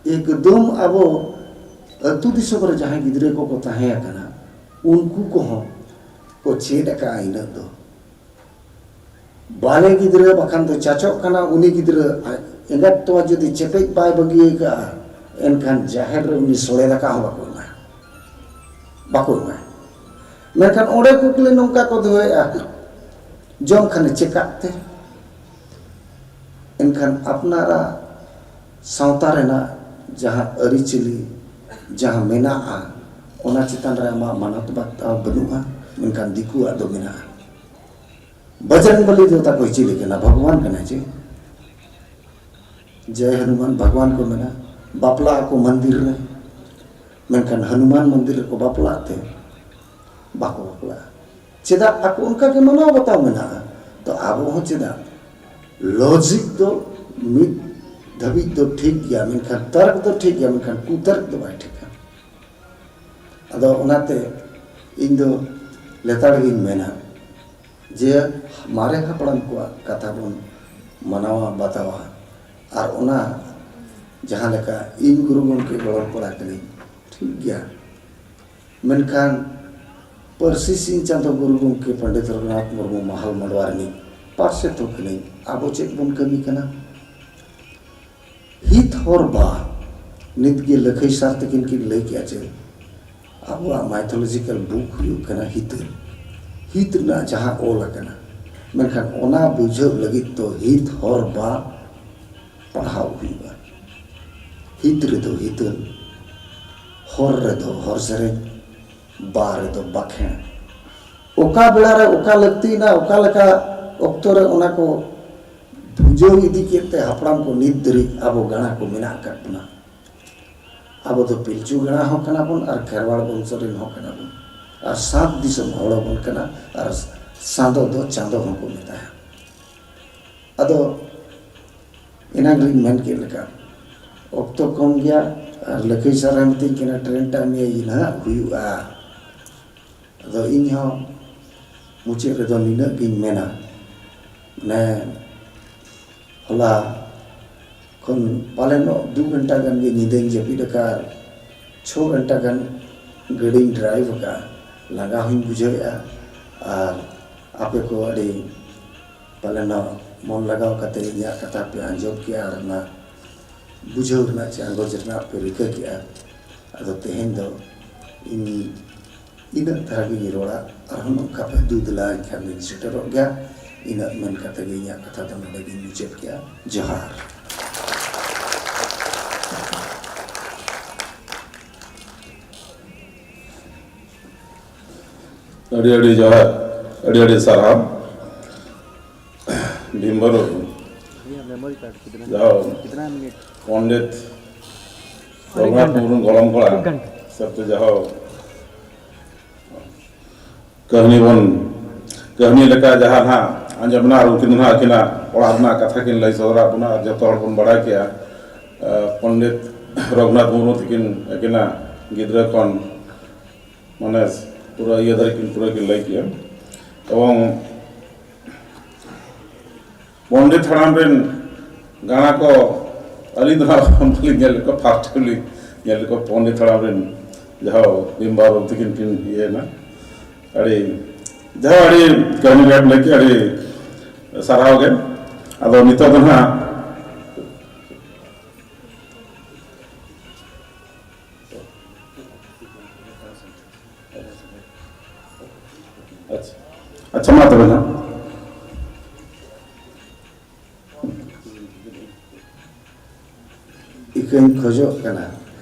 ᱮᱠᱫᱚᱢ ᱟᱵᱚ ᱟᱹᱛᱩ ᱫᱤᱥᱚᱢ ᱨᱮ ᱡᱟᱦᱟᱸᱭ ᱜᱤᱫᱽᱨᱟᱹ ᱠᱚᱠᱚ ᱛᱟᱦᱮᱸ ᱟᱠᱟᱱᱟ, ᱩᱱᱠᱩ ᱠᱚᱦᱚᱸ ᱠᱚ ᱪᱮᱫ ᱟᱠᱟᱫᱼᱟ ᱤᱱᱟᱹᱜ ᱫᱚ᱾ ᱵᱟᱞᱮ ᱜᱤᱫᱽᱨᱟᱹ ᱵᱟᱠᱷᱟᱱ ᱫᱚ ᱪᱟᱪᱚᱜ ᱠᱟᱱᱟ, ᱩᱱᱤ ᱜᱤᱫᱽᱨᱟᱹ ᱟᱡ ᱮᱸᱜᱟᱛ ᱛᱚᱣᱟ ᱡᱩᱫᱤ ᱪᱮᱯᱮᱡ ᱵᱟᱭ ᱵᱟᱹᱜᱤ ᱟᱠᱟᱫᱼᱟ, ᱮᱱᱠᱷᱟᱱ ᱡᱟᱦᱮᱨ ᱨᱮ ᱩᱱᱤ ᱥᱚᱲᱮ ᱫᱟᱠᱟ ᱦᱚᱸ ᱵᱟᱠᱚ ᱮᱢᱟᱭᱟ, ᱵᱟᱠᱚ ᱮᱢᱟᱭᱟ᱾ ᱢᱮᱱᱠᱷᱟᱱ ᱚᱸᱰᱮ ᱠᱩᱠᱞᱤ ᱱᱚᱝᱠᱟ ᱠᱚ ᱫᱚᱦᱚᱭᱮᱫᱼᱟ, ᱡᱚᱢ ᱠᱷᱟᱱᱮ ᱪᱮᱠᱟᱜ ᱛᱮ? ᱮᱱᱠᱷᱟᱱ ᱟᱯᱱᱟᱨᱟᱜ ᱥᱟᱶᱛᱟ ᱨᱮᱱᱟᱜ ᱡᱟᱦᱟᱸ ᱟᱹᱨᱤᱪᱟᱹᱞᱤ, ᱡᱟᱦᱟᱸ ᱢᱮᱱᱟᱜᱼᱟ, ᱚᱱᱟ ᱪᱮᱛᱟᱱ ᱨᱮ ᱟᱢᱟᱜ ᱢᱟᱱᱚᱛ ᱵᱟᱛᱟᱣ ᱵᱟᱹᱱᱩᱜᱼᱟ, ᱢᱮᱱᱠᱷᱟᱱ ᱫᱤᱠᱩᱣᱟᱜ ᱫᱚ ᱢᱮᱱᱟᱜᱼᱟ᱾ ᱵᱚᱡᱨᱚᱝ ᱵᱟᱞᱤ ᱫᱚ ᱛᱟᱠᱚᱭ ᱪᱤᱞᱤ ᱠᱟᱱᱟ? ᱵᱷᱟᱜᱽᱣᱟᱱ ᱠᱟᱱᱟᱭ ᱪᱮ? ᱡᱟᱭ ᱦᱚᱱᱩᱢᱟᱱ ᱵᱷᱟᱜᱽᱣᱟᱱ ᱠᱚ ᱢᱮᱱᱟ, ᱵᱟᱯᱞᱟᱜ ᱟᱠᱚ ᱢᱚᱱᱫᱤᱨ ᱨᱮ, ᱢᱮᱱᱠᱷᱟᱱ ᱦᱚᱱᱩᱢᱟᱱ ᱢᱚᱱᱫᱤᱨ ᱨᱮᱠᱚ ᱵᱟᱯᱞᱟᱜ ᱛᱮ ᱵᱟᱠᱚ ᱵᱟᱯᱞᱟᱜᱼᱟ᱾ ᱪᱮᱫᱟᱜ? ᱟᱠᱚ ᱚᱱᱠᱟ ᱜᱮ ᱢᱟᱱᱟᱣ ᱵᱟᱛᱟᱣ ᱢᱮᱱᱟᱜᱼᱟ᱾ ᱛᱚ ᱟᱵᱚ ᱦᱚᱸ ᱪᱮᱫᱟᱜ? ᱞᱚᱡᱤᱠ ᱫᱚ ᱢᱤᱫ ᱫᱷᱟᱹᱵᱤᱡ ᱫᱚ ᱴᱷᱤᱠ ᱜᱮᱭᱟ, ᱢᱮᱱᱠᱷᱟᱱ ᱛᱟᱨᱠ ᱫᱚ ᱴᱷᱤᱠ ᱜᱮᱭᱟ, ᱢᱮᱱᱠᱷᱟᱱ ᱠᱩᱛᱟᱨᱠ ᱫᱚ ᱵᱟᱭ ᱴᱷᱤᱠᱟ᱾ ᱟᱫᱚ ᱚᱱᱟᱛᱮ ᱤᱧ ᱫᱚ ᱞᱮᱛᱟᱲ ᱜᱤᱧ ᱢᱮᱱᱟ ᱡᱮ ᱢᱟᱨᱮ ᱦᱟᱯᱲᱟᱢ ᱠᱚᱣᱟᱜ ᱠᱟᱛᱷᱟ ᱵᱚᱱ ᱢᱟᱱᱟᱣᱟ ᱵᱟᱛᱟᱣᱟ᱾ ᱟᱨ ᱚᱱᱟ ᱡᱟᱦᱟᱸ ᱞᱮᱠᱟ ᱤᱧ ᱜᱩᱨᱩ ᱜᱚᱢᱠᱮ ᱜᱚᱲᱚᱢ ᱠᱚᱲᱟ ᱠᱟᱹᱱᱟᱹᱧ, ᱴᱷᱤᱠ ᱜᱮᱭᱟ, ᱢᱮᱱᱠᱷᱟᱱ ᱯᱟᱹᱨᱥᱤ ᱥᱤᱧ ᱪᱟᱸᱫᱚ ᱜᱩᱨᱩ ᱜᱚᱢᱠᱮ ᱯᱚᱱᱰᱤᱛ ᱨᱚᱜᱷᱩᱱᱟᱛᱷ ᱢᱩᱨᱢᱩ ᱢᱟᱦᱟᱞ ᱢᱟᱰᱣᱟ ᱨᱤᱱᱤᱡ ᱯᱟᱨᱥᱮᱛ ᱦᱚᱸ ᱠᱟᱹᱱᱟᱹᱧ᱾ ᱟᱵᱚ ᱪᱮᱫ ᱵᱚᱱ ᱠᱟᱹᱢᱤ ᱠᱟᱱᱟ? ᱦᱤᱛ ᱦᱚᱨ ᱵᱟ, ᱱᱤᱛ ᱜᱮ ᱞᱟᱹᱠᱷᱟᱹᱭ ᱥᱟᱨ ᱛᱟᱹᱠᱤᱱ ᱠᱤᱱ ᱞᱟᱹᱭ ᱠᱮᱜᱼᱟ ᱡᱮ ᱟᱵᱚᱣᱟᱜ ᱢᱟᱭᱛᱷᱳᱞᱚᱡᱤᱠᱟᱞ ᱵᱩᱠ ᱦᱩᱭᱩᱜ ᱠᱟᱱᱟ ᱦᱤᱛᱟᱹᱞ, ᱦᱤᱛ ᱨᱮᱱᱟᱜ ᱡᱟᱦᱟᱸ ᱚᱞ ᱟᱠᱟᱱᱟ, ᱢᱮᱱᱠᱷᱟᱱ ᱚᱱᱟ ᱵᱩᱡᱷᱟᱹᱣ ᱞᱟᱹᱜᱤᱫ ᱫᱚ ᱦᱤᱛ ᱦᱚᱨ ᱵᱟ ᱯᱟᱲᱦᱟᱣ ᱦᱩᱭᱩᱜᱼᱟ᱾ ᱦᱤᱛ ᱨᱮᱫᱚ ᱦᱤᱛᱟᱹᱞ, ᱦᱚᱨ ᱨᱮᱫᱚ ᱦᱚᱨ ᱥᱮᱨᱮᱧ, ᱵᱟ ᱨᱮᱫᱚ ᱵᱟᱠᱷᱮᱬ᱾ ᱚᱠᱟ ᱵᱮᱲᱟ ᱨᱮ ᱚᱠᱟ ᱞᱟᱹᱠᱛᱤᱭᱮᱱᱟ, ᱚᱠᱟ ᱞᱮᱠᱟ ᱚᱠᱛᱚ ᱨᱮ ᱚᱱᱟ ᱠᱚ ᱵᱷᱩᱡᱟᱹᱣ ᱤᱫᱤ ᱠᱮᱫ ᱛᱮ ᱦᱟᱯᱲᱟᱢ ᱠᱚ ᱱᱤᱛ ᱫᱷᱟᱹᱨᱤᱡ ᱟᱵᱚ ᱜᱟᱬᱟ ᱠᱚ ᱢᱮᱱᱟᱜ ᱟᱠᱟᱫ ᱵᱚᱱᱟ᱾ ᱟᱵᱚ ᱫᱚ ᱯᱤᱞᱪᱩ ᱜᱟᱲᱟ ᱦᱚᱸ ᱠᱟᱱᱟ ᱵᱚᱱ ᱟᱨ ᱠᱷᱮᱨᱣᱟᱲ ᱵᱚᱝᱥᱚ ᱨᱮᱱ ᱦᱚᱸ ᱠᱟᱱᱟ ᱵᱚᱱ, ᱟᱨ ᱥᱟᱛ ᱫᱤᱥᱚᱢ ᱦᱚᱲ ᱦᱚᱯᱚᱱ ᱠᱟᱱᱟ, ᱟᱨ ᱥᱟᱸᱫᱚ ᱫᱚ ᱪᱟᱸᱫᱚ ᱦᱚᱸᱠᱚ ᱢᱮᱛᱟᱭᱟ᱾ ᱟᱫᱚ ᱮᱱᱟᱝ ᱨᱤᱧ ᱢᱮᱱ ᱠᱮᱫ ᱞᱮᱠᱟ, ᱚᱠᱛᱚ ᱠᱚᱢ ᱜᱮᱭᱟ, ᱟᱨ ᱞᱟᱹᱠᱷᱟᱹᱭ ᱥᱟᱨ ᱮ ᱢᱤᱛᱟᱹᱧ ᱠᱟᱱᱟ, "ᱴᱨᱮᱱ ᱴᱟᱭᱤᱢ ᱤᱭᱟᱹ ᱱᱟᱦᱟᱜ ᱦᱩᱭᱩᱜᱼᱟ᱾" ᱟᱫᱚ ᱤᱧ ᱦᱚᱸ ᱢᱩᱪᱟᱹᱫ ᱨᱮᱫᱚ ᱱᱤᱱᱟᱹᱜ ᱜᱤᱧ ᱢᱮᱱᱟ, ᱢᱟᱱᱮ, ᱦᱚᱞᱟ ᱠᱷᱚᱱ ᱯᱟᱞᱮᱱᱚᱜ ᱫᱩ ᱜᱷᱚᱱᱴᱟ ᱜᱟᱱ ᱜᱮ ᱧᱤᱫᱟᱹᱧ ᱡᱟᱹᱯᱤᱫ ᱟᱠᱟᱫ, ᱪᱷᱚ ᱜᱷᱚᱱᱴᱟ ᱜᱟᱱ ᱜᱟᱹᱰᱤᱧ ᱰᱨᱟᱭᱤᱵᱷ ᱟᱠᱟᱫ, ᱞᱟᱸᱜᱟ ᱦᱚᱸᱧ ᱵᱩᱡᱷᱟᱹᱣᱮᱫᱼᱟ᱾ ᱟᱨ ᱟᱯᱮ ᱠᱚ ᱟᱹᱰᱤ ᱯᱟᱞᱮᱱᱚᱜ ᱢᱚᱱ ᱞᱟᱜᱟᱣ ᱠᱟᱛᱮ ᱤᱧᱟᱹᱜ ᱠᱟᱛᱷᱟ ᱯᱮ ᱟᱸᱡᱚᱢ ᱠᱮᱜᱼᱟ ᱟᱨ ᱚᱱᱟ ᱵᱩᱡᱷᱟᱹᱣ ᱨᱮᱱᱟᱜ ᱪᱮ ᱟᱸᱜᱚᱪ ᱨᱮᱱᱟᱜ ᱯᱮ ᱨᱤᱠᱟᱹ ᱠᱮᱜᱼᱟ᱾ ᱟᱫᱚ ᱛᱮᱦᱮᱧ ᱫᱚ ᱤᱧ ᱤᱱᱟᱹᱜ ᱫᱷᱟᱨᱟ ᱜᱤᱧ ᱨᱚᱲᱟ, ᱟᱨᱦᱚᱸ ᱱᱚᱝᱠᱟ ᱯᱮ ᱫᱩ ᱫᱮᱞᱟ ᱤᱧ ᱠᱷᱟᱱ ᱫᱚᱧ ᱥᱮᱴᱮᱨᱚᱜ ᱜᱮᱭᱟ᱾ ᱤᱱᱟᱹᱜ ᱢᱮᱱ ᱠᱟᱛᱮ ᱜᱮ ᱤᱧᱟᱹᱜ ᱠᱟᱛᱷᱟ ᱫᱚ ᱱᱚᱰᱮ ᱜᱤᱧ ᱢᱩᱪᱟᱹᱫ ᱠᱮᱜᱼᱟ᱾ ᱡᱚᱦᱟᱨ᱾ ᱟᱹᱰᱤ ᱟᱹᱰᱤ ᱡᱚᱦᱟᱨ, ᱟᱹᱰᱤ ᱟᱹᱰᱤ ᱥᱟᱨᱦᱟᱣ ᱵᱷᱤᱢ ᱵᱟᱹᱨᱩ᱾ भैया, मेमोरी कार्ड कितना? जाओ। कितना मिनट? पंडित अरे, एक रघुनाथ घंटा। मुर्मू गोलम कोड़ा एक घंटा। सबसे जाओ। ᱠᱟᱹᱦᱱᱤ ᱵᱚᱱ, ᱠᱟᱹᱦᱱᱤ ᱞᱮᱠᱟ ᱡᱟᱦᱟᱸ ᱱᱟᱦᱟᱜ ᱟᱸᱡᱚᱢ ᱮᱱᱟ, ᱟᱨ ᱩᱱᱠᱤᱱ ᱫᱚ ᱱᱟᱦᱟᱜ ᱟᱹᱠᱤᱱᱟᱜ ᱚᱲᱟᱜ ᱨᱮᱱᱟᱜ ᱠᱟᱛᱷᱟ ᱠᱤᱱ ᱞᱟᱹᱭ ᱥᱚᱫᱚᱨᱟᱫ ᱵᱚᱱᱟ, ᱟᱨ ᱡᱚᱛᱚ ᱦᱚᱲ ᱵᱚᱱ ᱵᱟᱲᱟᱭ ᱠᱮᱜᱼᱟ, ᱟᱸ, ᱯᱚᱱᱰᱤᱛ ᱨᱚᱜᱷᱩᱱᱟᱛᱷ ᱢᱩᱨᱢᱩ ᱛᱟᱹᱠᱤᱱ ᱟᱹᱠᱤᱱᱟᱜ ᱜᱤᱫᱽᱨᱟᱹ ᱠᱷᱚᱱ, ᱢᱟᱱᱮ, ᱯᱩᱨᱟᱹ ᱤᱭᱟᱹ ᱫᱷᱟᱹᱨᱤᱡ ᱠᱤᱱ ᱯᱩᱨᱟᱹ ᱠᱤᱱ ᱞᱟᱹᱭ ᱠᱮᱜᱼᱟ᱾ ᱮᱵᱚᱝ ᱯᱚᱱᱰᱤᱛ ᱦᱟᱲᱟᱢ ᱨᱮᱱ ᱜᱟᱬᱟ ᱠᱚ ᱟᱹᱞᱤᱧ ᱫᱚ ᱦᱟᱸᱜ ᱵᱟᱹᱞᱤᱧ ᱧᱮᱞ ᱞᱮᱫ ᱠᱚᱣᱟ, first time ᱞᱤᱧ ᱧᱮᱞ ᱞᱮᱫ ᱠᱚᱣᱟ ᱯᱚᱱᱰᱤᱛ ᱦᱟᱲᱟᱢ ᱨᱮᱱ ᱡᱟᱦᱟᱸ ᱵᱷᱤᱢ ᱵᱟᱨᱚ ᱛᱤᱠᱤᱱ ᱠᱤᱱ ᱤᱭᱟᱹᱭᱮᱱᱟ᱾ ᱟᱹᱰᱤ, ᱡᱟᱦᱟᱸ ᱟᱹᱰᱤ ᱠᱟᱹᱦᱱᱤ ᱨᱮᱭᱟᱜ ᱞᱟᱹᱭ ᱠᱮᱫ, ᱟᱹᱰᱤ ᱥᱟᱨᱦᱟᱣ ᱜᱮ᱾ ᱟᱫᱚ ᱱᱤᱛᱚᱜ ᱫᱚ ᱦᱟᱸᱜ ᱟᱪᱪᱷᱟ, ᱟᱪᱪᱷᱟ, ᱢᱟ ᱛᱚᱵᱮ ᱱᱟᱦᱟᱜ᱾ ᱤᱠᱟᱹᱧ ᱠᱷᱚᱡᱚᱜ ᱠᱟᱱᱟ,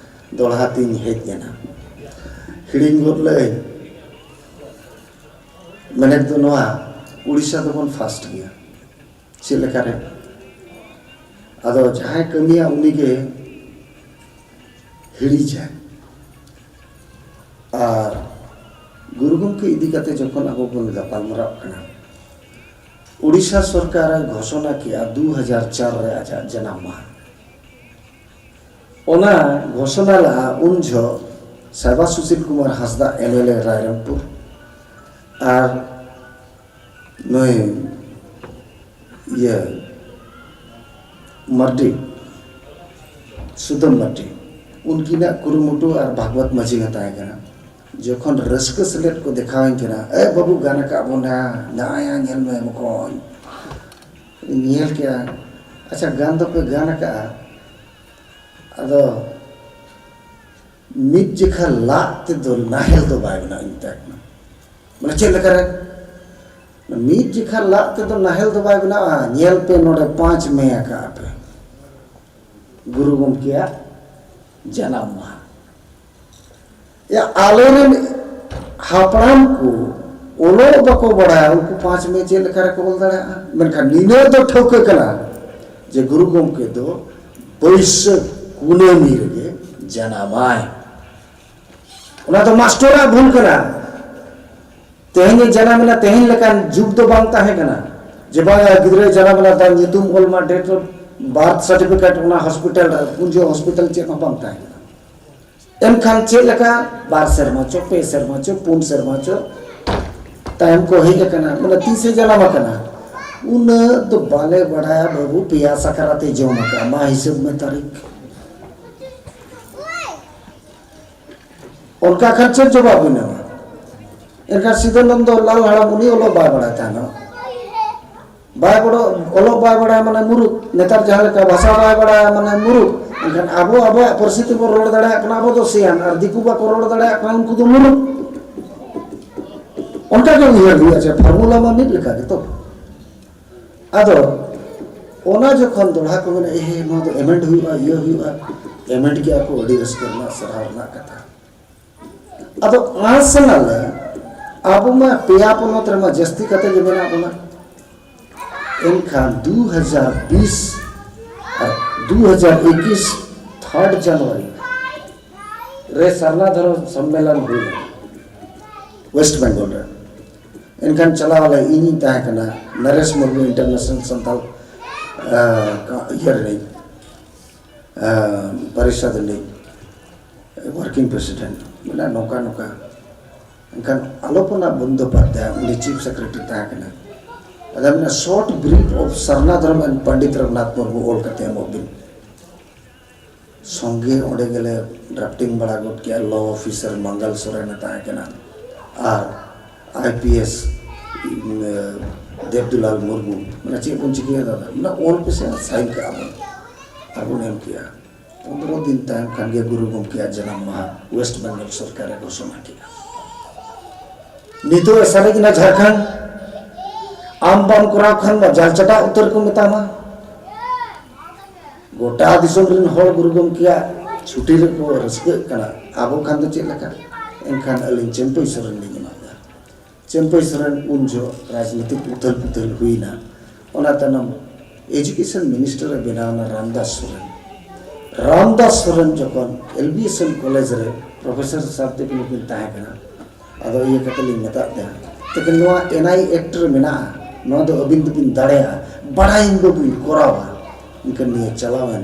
ᱫᱚᱲᱦᱟ ᱛᱤᱧ ᱦᱮᱡ ᱮᱱᱟ᱾ ᱦᱤᱲᱤᱧ ᱜᱚᱫ ᱞᱮᱫᱟᱹᱧ᱾ ᱢᱮᱱᱮᱫ ᱫᱚ ᱱᱚᱣᱟ, ᱩᱲᱤᱥᱥᱟ ᱫᱚᱵᱚᱱ first ᱜᱮᱭᱟ᱾ ᱪᱮᱫ ᱞᱮᱠᱟᱨᱮ? ᱟᱫᱚ ᱡᱟᱦᱟᱸᱭ ᱠᱟᱹᱢᱤᱭᱟ ᱩᱱᱤᱜᱮ ᱦᱤᱲᱤᱡᱟ᱾ ᱟᱨ ᱜᱩᱨᱩ ᱜᱚᱢᱠᱮ ᱤᱫᱤ ᱠᱟᱛᱮ ᱡᱚᱠᱷᱚᱱ ᱟᱵᱚ ᱵᱚᱱ ᱜᱟᱯᱟᱞᱢᱟᱨᱟᱣ ᱠᱟᱱᱟ, ᱩᱲᱤᱥᱥᱟ ᱥᱚᱨᱠᱟᱨ ᱮ ᱜᱷᱳᱥᱚᱱᱟ ᱠᱮᱜᱼᱟ ᱫᱩ ᱦᱟᱡᱟᱨ ᱪᱟᱨ ᱨᱮ ᱟᱡᱟᱜ ᱡᱟᱱᱟᱢ ᱢᱟᱦᱟ᱾ ᱚᱱᱟ ᱜᱷᱳᱥᱚᱱᱟ ᱞᱟᱦᱟ ᱩᱱ ᱡᱚᱦᱚᱜ ᱥᱟᱭᱵᱟ ᱥᱩᱥᱤᱞ ᱠᱩᱢᱟᱨ ᱦᱟᱸᱥᱫᱟ, ᱮᱢ ᱮᱞ ᱮ ᱨᱟᱭᱨᱚᱝᱯᱩᱨ, ᱟᱨ ᱱᱩᱭ ᱤᱭᱟᱹ ᱢᱟᱨᱰᱤ, ᱥᱩᱫᱟᱹᱢ ᱢᱟᱨᱰᱤ, ᱩᱱᱠᱤᱱᱟᱜ ᱠᱩᱨᱩᱢᱩᱴᱩ ᱟᱨ ᱵᱷᱟᱜᱽᱣᱟᱛ ᱢᱟᱹᱡᱷᱤ ᱦᱚᱸ ᱛᱟᱦᱮᱸ ᱠᱟᱱᱟ᱾ ᱡᱚᱠᱷᱚᱱ ᱨᱟᱹᱥᱠᱟᱹ ᱥᱮᱞᱮᱫ ᱠᱚ ᱫᱮᱠᱷᱟᱣᱟᱹᱧ ᱠᱟᱱᱟ, "ᱮ ᱵᱟᱹᱵᱩ, ᱜᱟᱱ ᱟᱠᱟᱫ ᱵᱚᱱᱟ, ᱱᱟᱭᱟ, ᱧᱮᱞ ᱢᱮ ᱢᱚᱠᱚᱧ", ᱧᱮᱞ ᱠᱮᱜᱼᱟ᱾ "ᱟᱪᱪᱷᱟ, ᱜᱟᱱ ᱫᱚᱯᱮ ᱜᱟᱱ ᱟᱠᱟᱫᱼᱟ, ᱟᱫᱚ ᱢᱤᱫ ᱡᱚᱠᱷᱟ ᱞᱟᱜ ᱛᱮᱫᱚ ᱱᱟᱦᱮᱞ ᱫᱚ ᱵᱟᱭ ᱵᱮᱱᱟᱜᱼᱟ", ᱤᱧ ᱢᱮᱛᱟᱭ ᱠᱟᱱᱟ᱾ ᱢᱟᱱᱮ ᱪᱮᱫ ᱞᱮᱠᱟᱨᱮ? "ᱢᱤᱫ ᱡᱚᱠᱷᱟ ᱞᱟᱜ ᱛᱮᱫᱚ ᱱᱟᱦᱮᱞ ᱫᱚ ᱵᱟᱭ ᱵᱮᱱᱟᱜᱼᱟ, ᱧᱮᱞ ᱯᱮ ᱱᱚᱰᱮ ᱯᱟᱸᱪ ᱢᱮ ᱟᱠᱟᱜᱼᱟ ᱯᱮ, ᱜᱩᱨᱩ ᱜᱚᱢᱠᱮᱭᱟᱜ ᱡᱟᱱᱟᱢ ᱢᱟᱦᱟ᱾" ᱭᱟ, ᱟᱞᱮᱨᱮᱱ ᱦᱟᱯᱲᱟᱢ ᱠᱚ ᱚᱞᱚᱜ ᱵᱟᱠᱚ ᱵᱟᱲᱟᱭᱟ, ᱩᱱᱠᱩ ᱯᱟᱸᱪ ᱢᱮ ᱪᱮᱫ ᱞᱮᱠᱟ ᱨᱮᱠᱚ ᱚᱞ ᱫᱟᱲᱮᱭᱟᱜᱼᱟ? ᱢᱮᱱᱠᱷᱟᱱ ᱱᱤᱱᱟᱹᱜ ᱫᱚ ᱴᱷᱟᱹᱣᱠᱟᱹ ᱠᱟᱱᱟ ᱡᱮ ᱜᱩᱨᱩ ᱜᱚᱢᱠᱮ ᱫᱚ ᱵᱟᱹᱭᱥᱟᱹᱠᱷ ᱠᱩᱱᱟᱹᱢᱤ ᱨᱮᱜᱮ ᱡᱟᱱᱟᱢᱟᱭ᱾ ᱚᱱᱟ ᱫᱚ ᱢᱟᱥᱴᱚᱨᱟᱜ ᱵᱷᱩᱞ ᱠᱟᱱᱟ᱾ ᱛᱮᱦᱮᱧ ᱮ ᱡᱟᱱᱟᱢ ᱮᱱᱟ, ᱛᱮᱦᱮᱧ ᱞᱮᱠᱟᱱ ᱡᱩᱜᱽ ᱫᱚ ᱵᱟᱝ ᱛᱟᱦᱮᱸ ᱠᱟᱱᱟ ᱡᱮ ᱵᱟᱝ, ᱜᱤᱫᱽᱨᱟᱹᱭ ᱡᱟᱱᱟᱢ ᱮᱱᱟ, ᱛᱟᱨ ᱧᱩᱛᱩᱢ ᱚᱞ ᱢᱟ, date of birth certificate ᱚᱱᱟ ᱦᱚᱥᱯᱤᱴᱟᱞ ᱨᱮ, ᱩᱱ ᱡᱚᱦᱚᱜ ᱦᱚᱥᱯᱤᱴᱟᱞ ᱪᱮᱫ ᱦᱚᱸ ᱵᱟᱝ ᱛᱟᱦᱮᱸ ᱠᱟᱱᱟ᱾ ᱮᱱᱠᱷᱟᱱ ᱪᱮᱫ ᱞᱮᱠᱟ ᱵᱟᱨ ᱥᱮᱨᱢᱟ ᱪᱚ, ᱯᱮ ᱥᱮᱨᱢᱟ ᱪᱚ, ᱯᱩᱱ ᱥᱮᱨᱢᱟ ᱪᱚ ᱛᱟᱭᱚᱢ ᱠᱚ ᱦᱮᱡ ᱟᱠᱟᱱᱟ, ᱢᱟᱱᱮ ᱛᱤᱥᱮ ᱡᱟᱱᱟᱢ ᱟᱠᱟᱱᱟ, ᱩᱱᱟᱹᱜ ᱫᱚ ᱵᱟᱞᱮ ᱵᱟᱲᱟᱭᱟ ᱵᱟᱹᱵᱩ, ᱯᱮᱭᱟ ᱥᱟᱠᱨᱟᱛ ᱮ ᱡᱚᱢ ᱟᱠᱟᱫᱼᱟ, ᱢᱟ ᱦᱤᱥᱟᱹᱵ ᱢᱮ ᱛᱟᱹᱨᱤᱠᱷ᱾ ᱚᱱᱠᱟ ᱠᱷᱟᱱ ᱪᱮᱫ ᱡᱚᱵᱟᱵ ᱵᱤᱱ ᱮᱢᱟ? ᱮᱱᱠᱷᱟᱱ ᱥᱤᱫᱟᱹᱱᱚᱱᱫᱚ ᱞᱟᱞ ᱦᱟᱲᱟᱢ ᱩᱱᱤ ᱚᱞᱚᱜ ᱵᱟᱭ ᱵᱟᱲᱟᱭ ᱛᱟᱦᱮᱱᱟ, ᱵᱟᱭ ᱵᱚᱲᱚ-, ᱚᱞᱚᱜ ᱵᱟᱭ ᱵᱟᱲᱟᱭᱟ ᱢᱟᱱᱮ ᱢᱩᱨᱩᱠᱷ᱾ ᱱᱮᱛᱟᱨ ᱡᱟᱦᱟᱸ ᱞᱮᱠᱟ ᱵᱷᱟᱥᱟ ᱵᱟᱭ ᱵᱟᱲᱟᱭᱟ ᱢᱟᱱᱮ ᱢᱩᱨᱩᱠᱷ᱾ ᱮᱱᱠᱷᱟᱱ ᱟᱵᱚ ᱟᱵᱚᱣᱟᱜ ᱯᱟᱹᱨᱥᱤ ᱛᱮᱵᱚᱱ ᱨᱚᱲ ᱫᱟᱲᱮᱭᱟᱜ ᱠᱟᱱᱟ, ᱟᱵᱚ ᱫᱚ ᱥᱮᱭᱟᱱ, ᱟᱨ ᱫᱤᱠᱩ ᱵᱟᱠᱚ ᱨᱚᱲ ᱫᱟᱲᱮᱭᱟᱜ ᱠᱟᱱᱟ, ᱩᱱᱠᱩ ᱫᱚ ᱢᱩᱨᱩᱠᱷ᱾ ᱚᱱᱠᱟ ᱜᱮ ᱩᱭᱦᱟᱹᱨ ᱦᱩᱭᱩᱜᱼᱟ, ᱡᱮ ᱯᱷᱚᱨᱢᱩᱞᱟ ᱢᱟ ᱢᱤᱫ ᱞᱮᱠᱟ ᱜᱮᱛᱚ᱾ ᱟᱫᱚ ᱚᱱᱟ ᱡᱚᱠᱷᱚᱱ ᱫᱚᱲᱦᱟ ᱠᱚ ᱢᱮᱱᱟ, "ᱮ, ᱱᱚᱣᱟ ᱫᱚ amend ᱦᱩᱭᱩᱜᱼᱟ, ᱤᱭᱟᱹ ᱦᱩᱭᱩᱜᱼᱟ", amend ᱠᱮᱜᱼᱟ ᱠᱚ, ᱟᱹᱰᱤ ᱨᱟᱹᱥᱠᱟᱹ ᱨᱮᱱᱟᱜ, ᱥᱟᱨᱦᱟᱣ ᱨᱮᱱᱟᱜ ᱠᱟᱛᱷᱟ᱾ ᱟᱫᱚ ᱟᱸᱥ ᱮᱱᱟᱞᱮ, ᱟᱵᱚ ᱢᱟ ᱯᱮᱭᱟ ᱯᱚᱱᱚᱛ ᱨᱮᱢᱟ ᱡᱟᱹᱥᱛᱤ ᱠᱟᱛᱮ ᱜᱮ ᱢᱮᱱᱟᱜ ᱵᱚᱱᱟ᱾ ᱮᱱᱠᱷᱟᱱ ᱫᱩ ᱦᱟᱡᱟᱨ ᱵᱤᱥ ᱟᱨ ᱫᱩ ᱦᱟᱡᱟᱨ ᱮᱠᱩᱥ third January ᱨᱮ ᱥᱟᱨᱱᱟ ᱫᱷᱚᱨᱚᱢ ᱥᱚᱢᱢᱮᱞᱚᱱ ᱦᱩᱭ ᱞᱮᱱᱟ ᱳᱭᱮᱥᱴ ᱵᱮᱝᱜᱚᱞ ᱨᱮ᱾ ᱮᱱᱠᱷᱟᱱ ᱪᱟᱞᱟᱣ ᱟᱞᱮ, ᱤᱧᱤᱧ ᱛᱟᱦᱮᱸ ᱠᱟᱱᱟ ᱱᱚᱨᱮᱥ ᱢᱩᱨᱢᱩ ᱤᱱᱴᱟᱨᱱᱮᱥᱱᱟᱞ ᱥᱟᱱᱛᱟᱞ, ᱟᱸ, ᱤᱭᱟᱹ ᱨᱤᱱᱤᱡ, ᱟᱸ, ᱯᱚᱨᱤᱥᱚᱫ ᱨᱤᱱᱤᱡ ᱣᱟᱨᱠᱤᱝ ᱯᱨᱮᱥᱤᱰᱮᱱᱴ᱾ ᱢᱮᱱᱟ ᱱᱚᱝᱠᱟ ᱱᱚᱝᱠᱟ᱾ ᱮᱱᱠᱷᱟᱱ ᱟᱞᱚᱯᱚᱱᱟ ᱵᱚᱱᱫᱳᱯᱟᱫᱽᱫᱷᱟᱭ ᱩᱱᱤ ᱪᱤᱯ ᱥᱮᱠᱨᱮᱴᱟᱨᱤ ᱛᱟᱦᱮᱸ ᱠᱟᱱᱟ᱾ ᱟᱫᱚ ᱢᱮᱱᱟ, "ᱥᱚᱨᱴ ᱵᱨᱤᱯ ᱚᱯᱷ ᱥᱟᱨᱱᱟ ᱫᱷᱚᱨᱚᱢ ᱮᱱᱰ ᱯᱚᱱᱰᱤᱛ ᱨᱚᱜᱷᱩᱱᱟᱛᱷ ᱢᱩᱨᱢᱩ ᱚᱞ ᱠᱟᱛᱮ ᱮᱢᱚᱜ ᱵᱤᱱ᱾" ᱥᱚᱸᱜᱮ ᱚᱸᱰᱮ ᱜᱮᱞᱮ ᱰᱨᱟᱯᱴᱤᱝ ᱵᱟᱲᱟ ᱜᱚᱫ ᱠᱮᱜᱼᱟ᱾ ᱞᱚ ᱚᱯᱷᱤᱥᱟᱨ ᱢᱟᱝᱜᱟᱞ ᱥᱚᱨᱮᱱ ᱮ ᱛᱟᱦᱮᱸ ᱠᱟᱱᱟ, ᱟᱨ ᱟᱭ ᱯᱤ ᱮᱥ, ᱩᱢ, ᱫᱮᱵᱽᱫᱩᱞᱟᱞ ᱢᱩᱨᱢᱩ᱾ ᱢᱟᱱᱮ, "ᱪᱮᱫ ᱵᱚᱱ ᱪᱤᱠᱟᱹᱭᱟ ᱫᱟᱫᱟ?" ᱢᱟᱱᱮ, "ᱚᱞ ᱯᱮᱥᱮ ᱟᱨ ᱥᱟᱭᱤᱱ ᱠᱟᱜᱼᱟ ᱵᱚᱱ", ᱟᱨ ᱵᱚᱱ ᱮᱢ ᱠᱮᱜᱼᱟ᱾ ᱯᱚᱱᱫᱽᱨᱚ ᱫᱤᱱ ᱛᱟᱭᱚᱢ ᱠᱷᱟᱱ ᱜᱮ ᱜᱩᱨᱩ ᱜᱚᱢᱠᱮᱭᱟᱜ ᱡᱟᱱᱟᱢ ᱢᱟᱦᱟ ᱣᱮᱥᱴ ᱵᱮᱝᱜᱚᱞ ᱥᱚᱨᱠᱟᱨ ᱮ ᱜᱷᱳᱥᱚᱱᱟ ᱠᱮᱜᱼᱟ᱾ ᱱᱤᱛᱚᱜ ᱮ ᱥᱟᱨᱮᱡ ᱮᱱᱟ ᱡᱷᱟᱲᱠᱷᱚᱸᱰ᱾ ᱟᱢ ᱵᱟᱢ ᱠᱚᱨᱟᱣ ᱠᱷᱟᱱ ᱢᱟ ᱡᱟᱞ ᱪᱟᱴᱟᱜ ᱩᱛᱟᱹᱨ ᱠᱚ ᱢᱮᱛᱟᱢᱟ᱾ ᱜᱚᱴᱟ ᱫᱤᱥᱚᱢ ᱨᱮᱱ ᱦᱚᱲ ᱜᱩᱨᱩ ᱜᱚᱢᱠᱮᱭᱟᱜ ᱪᱷᱩᱴᱤ ᱨᱮᱠᱚ ᱨᱟᱹᱥᱠᱟᱹᱜ ᱠᱟᱱᱟ, ᱟᱵᱚ ᱠᱷᱟᱱ ᱫᱚ ᱪᱮᱫ ᱞᱮᱠᱟ? ᱮᱱᱠᱷᱟᱱ ᱟᱹᱞᱤᱧ ᱪᱟᱹᱢᱯᱟᱹᱭ ᱥᱚᱨᱮᱱ ᱞᱤᱧ ᱮᱢᱟᱫᱟ᱾ ᱪᱟᱹᱢᱯᱟᱹᱭ ᱥᱚᱨᱮᱱ ᱩᱱ ᱡᱚᱦᱚᱜ ᱨᱟᱡᱽᱱᱤᱛᱤᱠ ᱩᱛᱷᱟᱹᱞ ᱯᱩᱛᱷᱟᱹᱞ ᱦᱩᱭᱱᱟ᱾ ᱚᱱᱟ ᱛᱟᱭᱱᱚᱢ ᱮᱡᱩᱠᱮᱥᱚᱱ ᱢᱤᱱᱤᱥᱴᱟᱨ ᱮ ᱵᱮᱱᱟᱣ ᱮᱱᱟ ᱨᱟᱢᱫᱟᱥ ᱥᱚᱨᱮᱱ᱾ ᱨᱟᱢᱫᱟᱥ ᱥᱚᱨᱮᱱ ᱡᱚᱠᱷᱚᱱ L B S M college ᱨᱮ ᱯᱨᱚᱯᱷᱮᱥᱚᱨ ᱥᱟᱵ ᱛᱮ ᱠᱤᱱ ᱛᱟᱦᱮᱸ ᱠᱟᱱᱟ, ᱟᱫᱚ ᱤᱭᱟᱹ ᱠᱟᱛᱮ ᱞᱤᱧ ᱢᱮᱛᱟᱫ ᱛᱟᱭᱟ, "ᱛᱤᱠᱤᱱ ᱱᱚᱣᱟ ᱮᱱ ᱟᱭ ᱮᱠᱴ ᱨᱮ ᱢᱮᱱᱟᱜᱼᱟ, ᱱᱚᱣᱟ ᱫᱚ ᱟᱹᱵᱤᱱ ᱫᱚᱵᱤᱱ ᱫᱟᱲᱮᱭᱟᱜᱼᱟ, ᱵᱟᱲᱟᱭᱟᱹᱧ ᱵᱟᱹᱵᱩᱧ ᱠᱚᱨᱟᱣᱟ᱾" ᱮᱱᱠᱷᱟᱱ ᱱᱤᱭᱟᱹ ᱪᱟᱞᱟᱣᱮᱱ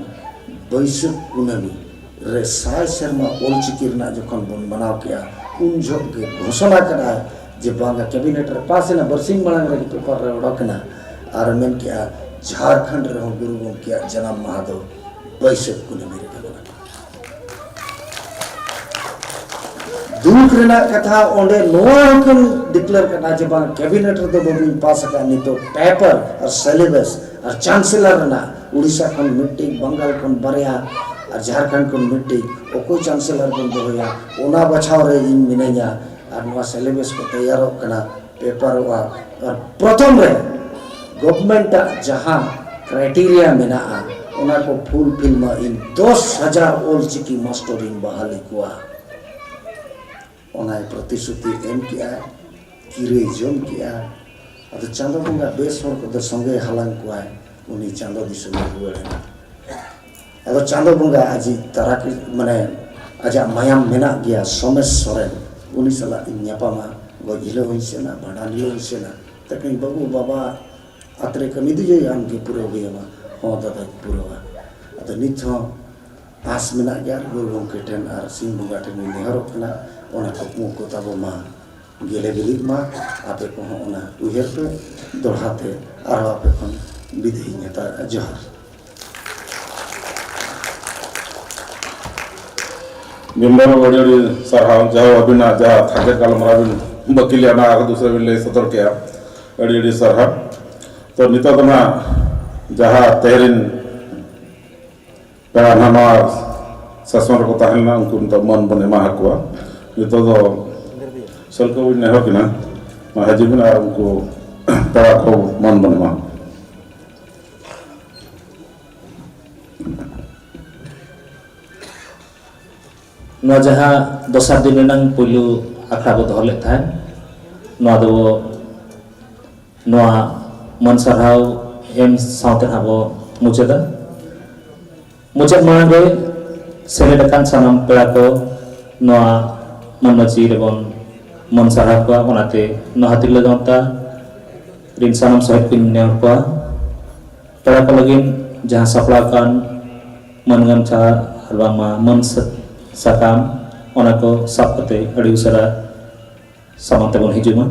ᱵᱟᱹᱭᱥᱟᱹᱠᱷ ᱠᱩᱱᱟᱹᱢᱤ ᱨᱮ ᱥᱟᱭ ᱥᱮᱨᱢᱟ ᱚᱞᱪᱤᱠᱤ ᱨᱮᱱᱟᱜ ᱡᱚᱠᱷᱚᱱ ᱵᱚᱱ ᱢᱟᱱᱟᱣ ᱠᱮᱜᱼᱟ, ᱩᱱ ᱡᱚᱦᱚᱜ ᱜᱮ ᱜᱷᱳᱥᱚᱱᱟ ᱠᱮᱫᱟᱭ ᱡᱮ ᱵᱟᱝᱟ, ᱠᱮᱵᱤᱱᱮᱴ ᱨᱮ ᱯᱟᱥ ᱮᱱᱟ, ᱵᱟᱨᱥᱤᱧ ᱢᱟᱲᱟᱝ ᱨᱮᱜᱮ ᱯᱮᱯᱟᱨ ᱨᱮ ᱚᱰᱚᱠ ᱮᱱᱟ, ᱟᱨ ᱢᱮᱱ ᱠᱮᱜᱼᱟ, "ᱡᱷᱟᱲᱠᱷᱚᱸᱰ ᱨᱮᱦᱚᱸ ᱜᱩᱨᱩ ᱜᱚᱢᱠᱮᱭᱟᱜ ᱡᱟᱱᱟᱢ ᱢᱟᱦᱟ ᱫᱚ ᱵᱟᱹᱭᱥᱟᱹᱠᱷ ᱠᱩᱱᱟᱹᱢᱤ ᱨᱮ ᱠᱟᱱᱟ᱾" ᱫᱩᱠ ᱨᱮᱱᱟᱜ ᱠᱟᱛᱷᱟ, ᱚᱸᱰᱮ ᱱᱚᱣᱟ ᱦᱚᱸᱠᱤᱱ ᱰᱤᱠᱞᱮᱭᱟᱨ ᱠᱟᱫᱟ ᱡᱮ ᱵᱟᱝ, ᱠᱮᱵᱤᱱᱮᱴ ᱨᱮᱫᱚ ᱵᱟᱹᱵᱤᱱ ᱯᱟᱥ ᱟᱠᱟᱫ, ᱱᱤᱛᱚᱜ ᱯᱮᱯᱟᱨ ᱟᱨ ᱥᱤᱞᱮᱵᱟᱥ ᱟᱨ ᱪᱟᱱᱥᱮᱞᱚᱨ ᱨᱮᱱᱟᱜ, ᱩᱲᱤᱥᱥᱟ ᱠᱷᱚᱱ ᱢᱤᱫᱴᱤᱡ, ᱵᱟᱝᱜᱟᱞ ᱠᱷᱚᱱ ᱵᱟᱨᱭᱟ, ᱟᱨ ᱡᱷᱟᱲᱠᱷᱚᱸᱰ ᱠᱷᱚᱱ ᱢᱤᱫᱴᱤᱡ, ᱚᱠᱚᱭ ᱪᱟᱱᱥᱮᱞᱚᱨ ᱵᱚᱱ ᱫᱚᱦᱚᱭᱟ, ᱚᱱᱟ ᱵᱟᱪᱷᱟᱣ ᱨᱮ ᱤᱧ ᱢᱤᱱᱟᱹᱧᱟ᱾ ᱟᱨ ᱱᱚᱣᱟ ᱥᱤᱞᱮᱵᱟᱥ ᱠᱚ ᱛᱮᱭᱟᱨᱚᱜ ᱠᱟᱱᱟ, ᱯᱮᱯᱟᱨᱚᱜᱼᱟ᱾ ᱟᱨ ᱯᱨᱚᱛᱷᱚᱢ ᱨᱮ ᱜᱚᱵᱷᱢᱮᱱᱴ ᱟᱜ ᱡᱟᱦᱟᱸ ᱠᱨᱟᱭᱴᱮᱨᱤᱭᱟ ᱢᱮᱱᱟᱜᱼᱟ, ᱚᱱᱟ ᱠᱚ ᱯᱷᱩᱞᱯᱷᱤᱞ ᱢᱟ ᱤᱧ ᱫᱚᱥ ᱦᱟᱡᱟᱨ ᱚᱞ ᱪᱤᱠᱤ ᱢᱟᱥᱴᱚᱨᱤᱧ ᱵᱟᱦᱟᱞᱤ ᱠᱚᱣᱟ᱾ ᱚᱱᱟᱭ ᱯᱨᱚᱛᱤᱥᱨᱩᱛᱤ ᱮᱢ ᱠᱮᱜᱼᱟ, ᱠᱤᱨᱟᱹᱭ ᱡᱚᱢ ᱠᱮᱜᱼᱟ᱾ ᱟᱫᱚ ᱪᱟᱸᱫᱚ ᱵᱚᱸᱜᱟ ᱵᱮᱥ ᱦᱚᱲ ᱠᱚᱫᱚ ᱥᱚᱸᱜᱮ ᱦᱟᱞᱟᱝ ᱠᱚᱣᱟᱭ, ᱩᱱᱤ ᱪᱟᱸᱫᱚ ᱫᱤᱥᱚᱢᱮ ᱨᱩᱣᱟᱹᱲ ᱮᱱᱟ᱾ ᱟᱫᱚ ᱪᱟᱸᱫᱚ ᱵᱚᱸᱜᱟ ᱟᱡᱤᱡ ᱛᱟᱨᱟ ᱠᱤ-, ᱢᱟᱱᱮ, ᱟᱡᱟᱜ ᱢᱟᱭᱟᱢ ᱢᱮᱱᱟᱜ ᱜᱮᱭᱟ ᱥᱚᱢᱮᱥ ᱥᱚᱨᱮᱱ, ᱩᱱᱤ ᱥᱟᱞᱟᱜ ᱤᱧ ᱧᱟᱯᱟᱢᱟ, ᱜᱚᱡ ᱦᱤᱞᱳᱜ ᱦᱚᱸᱧ ᱥᱮᱱᱟ, ᱵᱷᱟᱸᱰᱟᱱ ᱦᱤᱞᱳᱜ ᱦᱚᱸᱧ ᱥᱮᱱᱟ, ᱛᱟᱹᱠᱤᱱ ᱵᱟᱹᱵᱩ ᱵᱟᱵᱟ ᱟᱛᱨᱮ ᱠᱟᱹᱢᱤ ᱫᱚ ᱡᱮ ᱟᱢ ᱜᱮ ᱯᱩᱨᱟᱹᱣ ᱦᱩᱭᱟᱢᱟ᱾ ᱦᱚᱸ ᱫᱟᱫᱟᱧ ᱯᱩᱨᱟᱹᱣᱟ᱾ ᱟᱫᱚ ᱱᱤᱛ ᱦᱚᱸ ᱟᱸᱥ ᱢᱮᱱᱟᱜ ᱜᱮᱭᱟ ᱜᱩᱨᱩ ᱜᱚᱢᱠᱮ ᱴᱷᱮᱱ ᱟᱨ ᱥᱤᱧ ᱵᱚᱸᱜᱟ ᱴᱷᱮᱱ ᱤᱧ ᱱᱮᱦᱚᱨᱚᱜ ᱠᱟᱱᱟ, ᱚᱱᱟ ᱠᱩᱠᱢᱩ ᱠᱚ ᱛᱟᱵᱚ ᱢᱟ ᱜᱮᱞᱮ ᱵᱤᱞᱤᱜ ᱢᱟ᱾ ᱟᱯᱮ ᱠᱚᱦᱚᱸ ᱚᱱᱟ ᱩᱭᱦᱟᱹᱨ ᱯᱮ᱾ ᱫᱚᱲᱦᱟ ᱛᱮ ᱟᱨᱦᱚᱸ ᱟᱯᱮ ᱠᱷᱚᱱ ᱵᱤᱫᱟᱹᱭ ᱤᱧ ᱦᱟᱛᱟᱣᱮᱫᱼᱟ᱾ ᱡᱚᱦᱟᱨ᱾ ᱵᱤᱢᱵᱟᱨ ᱵᱟᱵᱩ, ᱟᱹᱰᱤ ᱟᱹᱰᱤ ᱥᱟᱨᱦᱟᱣ, ᱡᱟᱦᱟᱸ ᱟᱹᱵᱤᱱᱟᱜ ᱡᱟᱦᱟᱸ ᱛᱷᱟᱠᱮ ᱜᱟᱞᱢᱟᱨᱟᱣ ᱵᱤᱱ ᱵᱟᱹᱠᱤ ᱞᱮᱫᱼᱟ, ᱚᱱᱟ ᱟᱨ ᱫᱩᱥᱨᱟ ᱵᱤᱱ ᱞᱟᱹᱭ ᱥᱚᱫᱚᱨ ᱠᱮᱫᱼᱟ᱾ ᱟᱹᱰᱤ ᱟᱹᱰᱤ ᱥᱟᱨᱦᱟᱣ᱾ ᱛᱚ, ᱱᱤᱛᱚᱜ ᱫᱚ ᱱᱟᱦᱟᱜ ᱡᱟᱦᱟᱸ ᱛᱮᱦᱮᱧ ᱯᱮᱲᱟ ᱱᱟᱦᱟᱜ ᱱᱚᱣᱟ ᱥᱟᱥᱚᱱ ᱨᱮᱠᱚ ᱛᱟᱦᱮᱸ ᱞᱮᱱᱟ, ᱩᱱᱠᱩ ᱱᱤᱛᱚᱜ ᱢᱟᱹᱱ ᱵᱚᱱ ᱮᱢᱟ ᱟᱠᱚᱣᱟ᱾ ᱱᱤᱛᱚᱜ ᱫᱚ ᱥᱟᱹᱞᱠᱟᱹ ᱵᱚᱱ ᱱᱮᱦᱚᱨ ᱠᱤᱱᱟ, ᱢᱟ ᱦᱤᱡᱩᱜ ᱵᱤᱱ ᱟᱨ ᱩᱱᱠᱩ ᱯᱮᱲᱟ ᱠᱚ ᱢᱟᱹᱱ ᱵᱚᱱ ᱮᱢᱟ᱾ ᱱᱚᱣᱟ ᱡᱟᱦᱟᱸ ᱫᱚᱥᱟᱨ ᱫᱤᱱ ᱨᱮᱱᱟᱝ ᱯᱩᱭᱞᱩ ᱟᱠᱷᱲᱟ ᱵᱚ ᱫᱚᱦᱚ ᱞᱮᱫ ᱛᱟᱦᱮᱸᱫ, ᱱᱚᱣᱟ ᱫᱚ ᱱᱚᱣᱟ ᱢᱟᱹᱱ ᱥᱟᱨᱦᱟᱣ ᱮᱢ ᱥᱟᱶᱛᱮ ᱱᱟᱦᱟᱜ ᱵᱚ ᱢᱩᱪᱟᱹᱫᱟ᱾ ᱢᱩᱪᱟᱹᱫ ᱢᱟᱲᱟᱝ ᱨᱮ ᱥᱮᱞᱮᱫ ᱟᱠᱟᱱ ᱥᱟᱱᱟᱢ ᱯᱮᱲᱟ ᱠᱚ ᱱᱚᱣᱟ ᱢᱟᱹᱱ ᱢᱟᱹᱪᱤ ᱨᱮᱵᱚᱱ ᱢᱟᱹᱱ ᱥᱟᱨᱦᱟᱣ ᱠᱚᱣᱟ᱾ ᱚᱱᱟᱛᱮ ᱱᱚᱣᱟ ᱛᱤᱨᱞᱟᱹ ᱜᱟᱶᱛᱟ ᱨᱤᱱ ᱥᱟᱱᱟᱢ ᱥᱚᱦᱮᱫ ᱠᱚᱧ ᱱᱮᱦᱚᱨ ᱠᱚᱣᱟ, ᱯᱮᱲᱟ ᱠᱚ ᱞᱟᱹᱜᱤᱫ ᱡᱟᱦᱟᱸ ᱥᱟᱯᱲᱟᱣ ᱟᱠᱟᱱ ᱢᱟᱹᱱ ᱜᱟᱢᱪᱷᱟ ᱟᱨ ᱵᱟᱝᱢᱟ ᱢᱟᱹᱱ ᱥᱟ- ᱥᱟᱠᱟᱢ, ᱚᱱᱟ ᱠᱚ ᱥᱟᱵ ᱠᱟᱛᱮ ᱟᱹᱰᱤ ᱩᱥᱟᱹᱨᱟ ᱥᱟᱢᱟᱝ ᱛᱮᱵᱚᱱ ᱦᱤᱡᱩᱜ ᱢᱟ᱾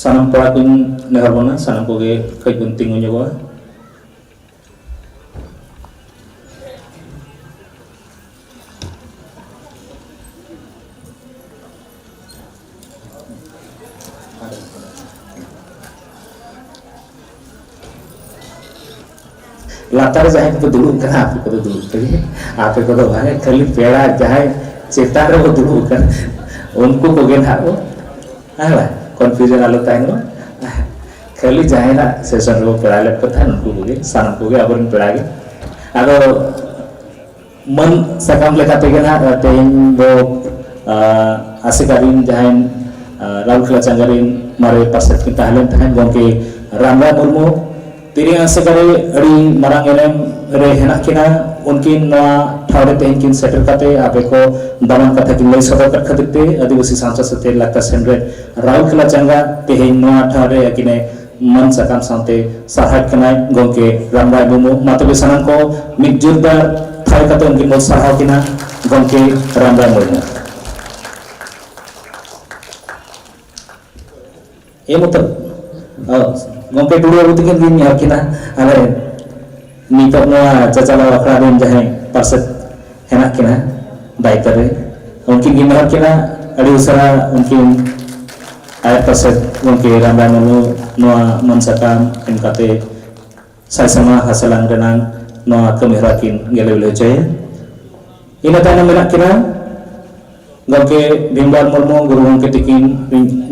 ᱥᱟᱱᱟᱢ ᱯᱮᱲᱟ ᱠᱚᱧ ᱱᱮᱦᱚᱨ ᱵᱚᱱᱟ, ᱥᱟᱱᱟᱢ ᱠᱚᱜᱮ ᱠᱟᱹᱡ ᱵᱚᱱ ᱛᱤᱸᱜᱩ ᱧᱚᱜᱚᱜᱼᱟ᱾ ᱞᱟᱛᱟᱨ ᱨᱮ ᱡᱟᱦᱟᱸᱭ ᱠᱚᱯᱮ ᱫᱩᱲᱩᱵ ᱠᱟᱱᱟ, ᱟᱯᱮ ᱠᱚᱫᱚ ᱫᱩᱲᱩᱵ ᱯᱮ, ᱟᱯᱮ ᱠᱚᱫᱚ ᱵᱟᱝ, ᱠᱷᱟᱹᱞᱤ ᱯᱮᱲᱟ ᱡᱟᱦᱟᱸᱭ ᱪᱮᱛᱟᱱ ᱨᱮᱠᱚ ᱫᱩᱲᱩᱵ ᱠᱟᱱᱟ, ᱩᱱᱠᱩ ᱠᱚᱜᱮ ᱱᱟᱦᱟᱜ ᱵᱚ, ᱦᱮᱸ ᱵᱟᱝ, confusion ᱟᱞᱚ ᱛᱟᱦᱮᱱ ᱢᱟ᱾ ᱠᱷᱟᱹᱞᱤ ᱡᱟᱦᱟᱸᱭ ᱱᱟᱜ session ᱨᱮᱵᱚ ᱯᱮᱲᱟ ᱞᱮᱫ ᱠᱚ ᱛᱟᱦᱮᱸᱫ, ᱩᱱᱠᱩ ᱠᱚᱜᱮ, ᱥᱟᱱᱟᱢ ᱠᱚᱜᱮ ᱟᱵᱚᱨᱮᱱ ᱯᱮᱲᱟ ᱜᱮ᱾ ᱟᱫᱚ ᱢᱟᱹᱱ ᱥᱟᱠᱟᱢ ᱞᱮᱠᱟ ᱛᱮᱜᱮ ᱱᱟᱦᱟᱜ ᱛᱮᱦᱮᱧ ᱵᱚ, ᱟ, ᱟᱥᱮᱠᱟ ᱨᱤᱱ ᱡᱟᱦᱟᱸᱭ, ᱟ, ᱨᱟᱩᱨᱠᱮᱞᱟ ᱪᱟᱸᱜᱟ ᱨᱤᱱ ᱢᱟᱨᱮ ᱯᱟᱨᱥᱮᱛ ᱠᱤᱱ ᱛᱟᱦᱮᱸ ᱞᱮᱱ ᱛᱟᱦᱮᱸᱫ, ᱜᱚᱢᱠᱮ ᱨᱟᱢᱨᱟᱭ ᱢᱩᱨᱢᱩ, ᱛᱤᱨᱤᱝ ᱟᱥᱮᱠᱟ ᱨᱮ ᱟᱹᱰᱤ ᱢᱟᱨᱟᱝ ᱮᱱᱮᱢ ᱨᱮ ᱦᱮᱱᱟᱜ ᱠᱤᱱᱟ᱾ ᱩᱱᱠᱤᱱ ᱱᱚᱣᱟ ᱴᱷᱟᱶ ᱨᱮ ᱛᱮᱦᱮᱧ ᱠᱤᱱ ᱥᱮᱴᱮᱨ ᱠᱟᱛᱮ ᱟᱯᱮ ᱠᱚ ᱫᱟᱢᱟᱱ ᱠᱟᱛᱷᱟ ᱠᱤᱱ ᱞᱟᱹᱭ ᱥᱚᱫᱚᱨ ᱠᱟᱫ ᱠᱷᱟᱹᱛᱤᱨ ᱛᱮ ᱟᱹᱫᱤᱵᱟᱹᱥᱤ ᱥᱟᱶᱛᱟ ᱥᱮᱪᱮᱫ ᱞᱟᱠᱪᱟᱨ ᱥᱮᱢᱞᱮᱫ ᱨᱟᱣᱩᱨᱠᱮᱞᱟ ᱪᱟᱸᱜᱟ ᱛᱮᱦᱮᱧ ᱱᱚᱣᱟ ᱴᱷᱟᱶ ᱨᱮ ᱟᱹᱠᱤᱱᱮ ᱢᱟᱹᱱ ᱥᱟᱠᱟᱢ ᱥᱟᱶᱛᱮ ᱥᱟᱨᱦᱟᱣ ᱠᱟᱱᱟᱭ ᱜᱚᱢᱠᱮ ᱨᱟᱢᱨᱟᱭ ᱢᱩᱨᱢᱩ᱾ ᱢᱟ ᱛᱚᱵᱮ ᱥᱟᱱᱟᱢ ᱠᱚ ᱢᱤᱫ ᱡᱳᱨᱫᱟᱨ ᱛᱷᱟᱭᱚ ᱠᱟᱛᱮ ᱩᱱᱠᱤᱱ ᱵᱚᱱ ᱥᱟᱨᱦᱟᱣ ᱠᱤᱱᱟ ᱜᱚᱢᱠᱮ ᱨᱟᱢᱨᱟᱭ ᱢᱩᱨᱢᱩ᱾ ᱮᱢ ᱩᱛᱟᱹᱨ ᱜᱚᱢᱠᱮ ᱴᱩᱰᱩ ᱵᱟᱹᱵᱩ ᱛᱟᱹᱠᱤᱱ ᱵᱤᱱ ᱧᱮᱞ ᱠᱤᱱᱟ᱾ ᱟᱞᱮ ᱱᱤᱛᱚᱜ ᱱᱚᱣᱟ ᱪᱟᱪᱟᱞᱟᱣ ᱟᱠᱷᱲᱟ ᱨᱮᱱ ᱡᱟᱦᱟᱸᱭ ᱯᱟᱨᱥᱮᱛ ᱦᱮᱱᱟᱜ ᱠᱤᱱᱟ ᱫᱟᱭᱤᱛᱛᱚ ᱨᱮ, ᱩᱱᱠᱤᱱ ᱜᱮ ᱢᱮᱱᱟᱜ ᱠᱤᱱᱟ᱾ ᱟᱹᱰᱤ ᱩᱥᱟᱹᱨᱟ ᱩᱱᱠᱤᱱ ᱟᱭᱟᱜ ᱯᱟᱨᱥᱮᱛ ᱜᱚᱢᱠᱮ ᱨᱟᱢᱨᱟᱭ ᱢᱩᱨᱢᱩ ᱱᱚᱣᱟ ᱢᱟᱹᱱ ᱥᱟᱠᱟᱢ ᱮᱢ ᱠᱟᱛᱮ ᱥᱟᱭ ᱥᱮᱨᱢᱟ ᱦᱟᱥᱟᱞᱟᱝ ᱨᱮᱱᱟᱝ ᱱᱚᱣᱟ ᱠᱟᱹᱢᱤ ᱦᱚᱨᱟ ᱠᱤᱱ ᱜᱮᱞᱮ ᱵᱤᱞᱟᱹᱣ ᱦᱚᱪᱚᱭᱟ᱾ ᱤᱱᱟᱹ ᱛᱟᱭᱱᱚᱢ ᱢᱮᱱᱟᱜ ᱠᱤᱱᱟ ᱜᱚᱢᱠᱮ ᱵᱷᱤᱢᱵᱟᱨ ᱢᱩᱨᱢᱩ, ᱜᱩᱨᱩ ᱜᱚᱢᱠᱮ ᱛᱤᱠᱤᱱ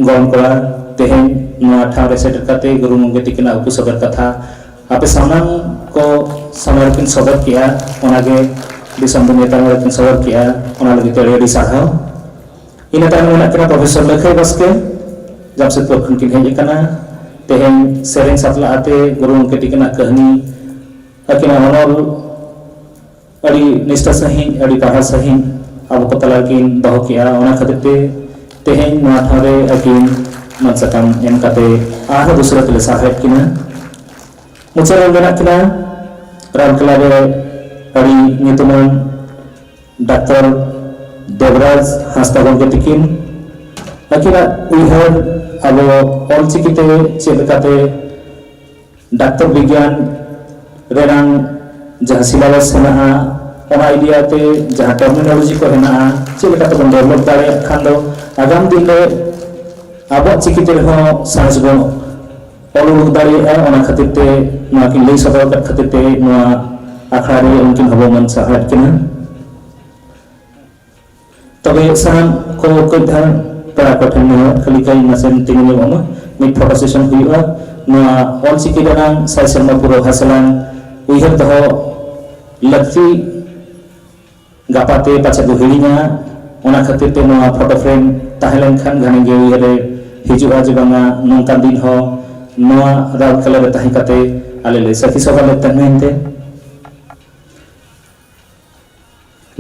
ᱜᱚᱲᱚᱢ ᱠᱚᱲᱟ, ᱛᱮᱦᱮᱧ ᱱᱚᱣᱟ ᱴᱷᱟᱶ ᱨᱮ ᱥᱮᱴᱮᱨ ᱠᱟᱛᱮ ᱜᱩᱨᱩ ᱜᱚᱢᱠᱮ ᱛᱤᱠᱤᱱᱟᱜ ᱩᱠᱩ ᱥᱚᱫᱚᱨ ᱠᱟᱛᱷᱟ ᱟᱯᱮ ᱥᱟᱱᱟᱢ ᱠᱚ ᱥᱟᱢᱟᱝ ᱨᱮᱠᱤᱱ ᱥᱚᱫᱚᱨ ᱠᱮᱜᱼᱟ, ᱚᱱᱟᱜᱮ ᱫᱤᱥᱚᱢ ᱫᱩᱱᱤᱭᱟᱹ ᱛᱟᱞᱟ ᱨᱮᱠᱤᱱ ᱥᱚᱫᱚᱨ ᱠᱮᱜᱼᱟ, ᱚᱱᱟ ᱞᱟᱹᱜᱤᱫ ᱛᱮ ᱟᱹᱰᱤ ᱟᱹᱰᱤ ᱥᱟᱨᱦᱟᱣ᱾ ᱤᱱᱟᱹ ᱛᱟᱭᱱᱚᱢ ᱢᱮᱱᱟᱜ ᱠᱤᱱᱟ ᱯᱨᱚᱯᱷᱮᱥᱚᱨ ᱞᱟᱹᱠᱷᱟᱹᱭ ᱵᱟᱥᱠᱮ, ᱡᱟᱢᱥᱮᱫᱽᱯᱩᱨ ᱠᱷᱚᱱ ᱠᱤᱱ ᱦᱮᱡ ᱟᱠᱟᱱᱟ᱾ ᱛᱮᱦᱮᱧ ᱥᱮᱨᱮᱧ ᱥᱟᱛᱞᱟ ᱟᱛᱮ ᱜᱩᱨᱩ ᱜᱚᱢᱠᱮ ᱛᱤᱠᱤᱱᱟᱜ ᱠᱟᱹᱦᱱᱤ, ᱟᱹᱠᱤᱱᱟᱜ ᱚᱱᱚᱞ ᱟᱹᱰᱤ ᱱᱤᱥᱴᱷᱟ ᱥᱟᱺᱦᱤᱡ, ᱟᱹᱰᱤ ᱯᱟᱲᱦᱟᱣ ᱥᱟᱺᱦᱤᱡ ᱟᱵᱚ ᱠᱚ ᱛᱟᱞᱟ ᱨᱮᱠᱤᱱ ᱫᱚᱦᱚ ᱠᱮᱜᱼᱟ᱾ ᱚᱱᱟ ᱠᱷᱟᱹᱛᱤᱨ ᱛᱮ ᱛᱮᱦᱮᱧ ᱱᱚᱣᱟ ᱴᱷᱟᱶ ᱨᱮ ᱟᱹᱠᱤᱱ ᱢᱟᱹᱱ ᱥᱟᱠᱟᱢ ᱮᱢ ᱠᱟᱛᱮ ᱟᱨᱦᱚᱸ ᱫᱚᱥᱨᱟ ᱛᱮᱞᱮ ᱥᱟᱨᱦᱟᱣᱮᱫ ᱠᱤᱱᱟ᱾ ᱢᱩᱪᱟᱹᱫ ᱨᱮ ᱢᱮᱱᱟᱜ ᱠᱤᱱᱟ ᱨᱟᱣᱩᱨᱠᱮᱞᱟ ᱨᱮ ᱟᱹᱰᱤ ᱧᱩᱛᱩᱢᱟᱱ ᱰᱟᱠᱛᱟᱨ ᱫᱮᱵᱽᱨᱟᱡᱽ ᱦᱟᱸᱥᱫᱟ ᱜᱚᱢᱠᱮ ᱛᱤᱠᱤᱱ᱾ ᱟᱹᱠᱤᱱᱟᱜ ᱩᱭᱦᱟᱹᱨ ᱟᱵᱚ ᱚᱞᱪᱤᱠᱤᱛᱮ ᱪᱮᱫ ᱞᱮᱠᱟᱛᱮ ᱰᱟᱠᱛᱚᱨ ᱵᱤᱜᱽᱜᱟᱱ ᱨᱮᱱᱟᱝ ᱡᱟᱦᱟᱸ syllabus ᱦᱮᱱᱟᱜᱼᱟ, ᱚᱱᱟ ᱤᱫᱤ ᱠᱟᱛᱮ ᱡᱟᱦᱟᱸ terminology ᱠᱚ ᱦᱮᱱᱟᱜᱼᱟ, ᱪᱮᱫ ᱞᱮᱠᱟ ᱛᱮᱵᱚᱱ develop ᱫᱟᱲᱮᱭᱟᱜ ᱠᱷᱟᱱ ᱫᱚ ᱟᱜᱟᱢ ᱫᱤᱱ ᱨᱮ ᱟᱵᱚᱣᱟᱜ ᱪᱤᱠᱤ ᱛᱮ ᱨᱮᱦᱚᱸ science ᱵᱚᱱ ᱚᱞ ᱩᱰᱩᱠ ᱫᱟᱲᱮᱭᱟᱜᱼᱟ᱾ ᱚᱱᱟ ᱠᱷᱟᱹᱛᱤᱨ ᱛᱮ ᱱᱚᱣᱟ ᱠᱤᱱ ᱞᱟᱹᱭ ᱥᱚᱫᱚᱨ ᱟᱠᱟᱫ ᱠᱷᱟᱹᱛᱤᱨ ᱛᱮ ᱱᱚᱣᱟ ᱟᱠᱷᱲᱟ ᱨᱮ ᱩᱱᱠᱤᱱ ᱦᱚᱸᱵᱚ ᱢᱟᱹᱱ ᱥᱟᱨᱦᱟᱣᱮᱫ ᱠᱤᱱᱟ᱾ ᱛᱚᱵᱮ ᱥᱟᱱᱟᱢ ᱠᱚ ᱠᱟᱹᱡ ᱫᱷᱟᱨᱟ ᱯᱮᱲᱟ ᱠᱚᱴᱷᱮᱱ ᱱᱮᱦᱚᱨ, ᱠᱷᱟᱹᱞᱤ ᱠᱟᱹᱡ ᱱᱟᱥᱮ ᱛᱤᱸᱜᱩ ᱧᱚᱜᱚᱜ ᱢᱟ, ᱢᱤᱫ photo session ᱦᱩᱭᱩᱜᱼᱟ᱾ ᱱᱚᱣᱟ ᱚᱞᱪᱤᱠᱤ ᱨᱮᱱᱟᱝ ᱥᱟᱭ ᱥᱮᱨᱢᱟ ᱯᱩᱨᱟᱹᱣ ᱦᱟᱥᱟᱞᱟᱝ ᱩᱭᱦᱟᱹᱨ ᱫᱚᱦᱚ ᱞᱟᱹᱠᱛᱤ, ᱜᱟᱯᱟ ᱛᱮ ᱯᱟᱪᱮᱫ ᱵᱚ ᱦᱤᱲᱤᱧᱟ᱾ ᱚᱱᱟ ᱠᱷᱟᱹᱛᱤᱨ ᱛᱮ ᱱᱚᱣᱟ photo frame ᱛᱟᱦᱮᱸ ᱞᱮᱱᱠᱷᱟᱱ ᱜᱷᱟᱱᱮ ᱜᱮ ᱩᱭᱦᱟᱹᱨ ᱨᱮ ᱦᱤᱡᱩᱜᱼᱟ ᱡᱮ ᱵᱟᱝᱟ ᱱᱚᱝᱠᱟᱱ ᱫᱤᱱ ᱦᱚᱸ ᱱᱚᱣᱟ ᱨᱟᱣᱩᱨᱠᱮᱞᱟ ᱨᱮ ᱛᱟᱦᱮᱸ ᱠᱟᱛᱮ ᱟᱞᱮ ᱞᱮ ᱥᱟᱹᱠᱷᱤ ᱥᱚᱵᱷᱟ ᱞᱮᱫ ᱛᱟᱦᱮᱸ ᱢᱮᱱᱛᱮ᱾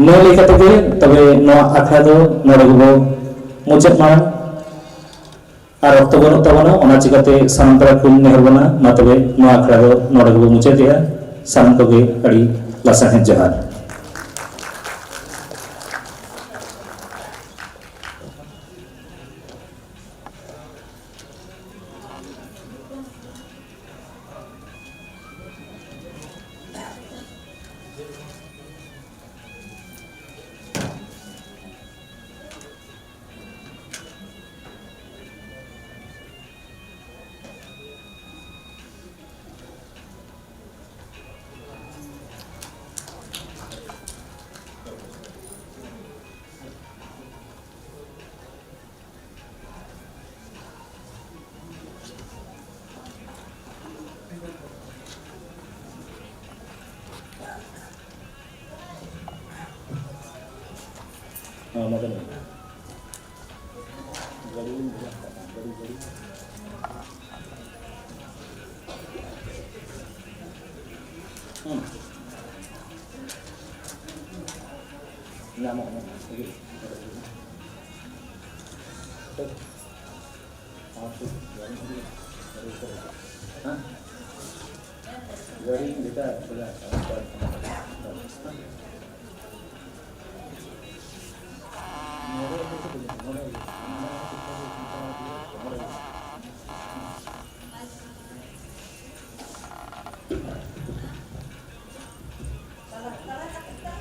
ᱱᱤᱭᱟᱹ ᱞᱮᱠᱟ ᱛᱮᱜᱮ ᱛᱚᱵᱮ ᱱᱚᱣᱟ ᱟᱠᱷᱲᱟ ᱫᱚ ᱱᱚᱰᱮ ᱜᱮᱵᱚ ᱢᱩᱪᱟᱹᱫ ᱢᱟ᱾ ᱟᱨ ᱚᱠᱛᱚ ᱵᱟᱹᱱᱩᱜ ᱛᱟᱵᱚᱱᱟ, ᱚᱱᱟ ᱪᱤᱠᱟᱹᱛᱮ ᱥᱟᱱᱟᱢ ᱯᱮᱲᱟ ᱠᱚᱧ ᱱᱮᱦᱚᱨ ᱵᱚᱱᱟ, ᱢᱟ ᱛᱚᱵᱮ ᱱᱚᱣᱟ ᱟᱠᱷᱲᱟ ᱫᱚ ᱱᱚᱰᱮ ᱜᱮᱵᱚ ᱢᱩᱪᱟᱹᱫᱮᱜᱼᱟ᱾ ᱥᱟᱱᱟᱢ ᱠᱚᱜᱮ ᱟᱹᱰᱤ ᱞᱟᱥᱟᱲᱦᱮᱫ ᱡᱚᱦᱟᱨ᱾ ᱦᱩᱸ᱾ ᱧᱟᱢᱚᱜ ᱢᱟ᱾ ᱦᱮᱸ? ᱜᱟᱹᱰᱤ ᱵᱷᱮᱡᱟ, ᱵᱷᱮᱡᱟ᱾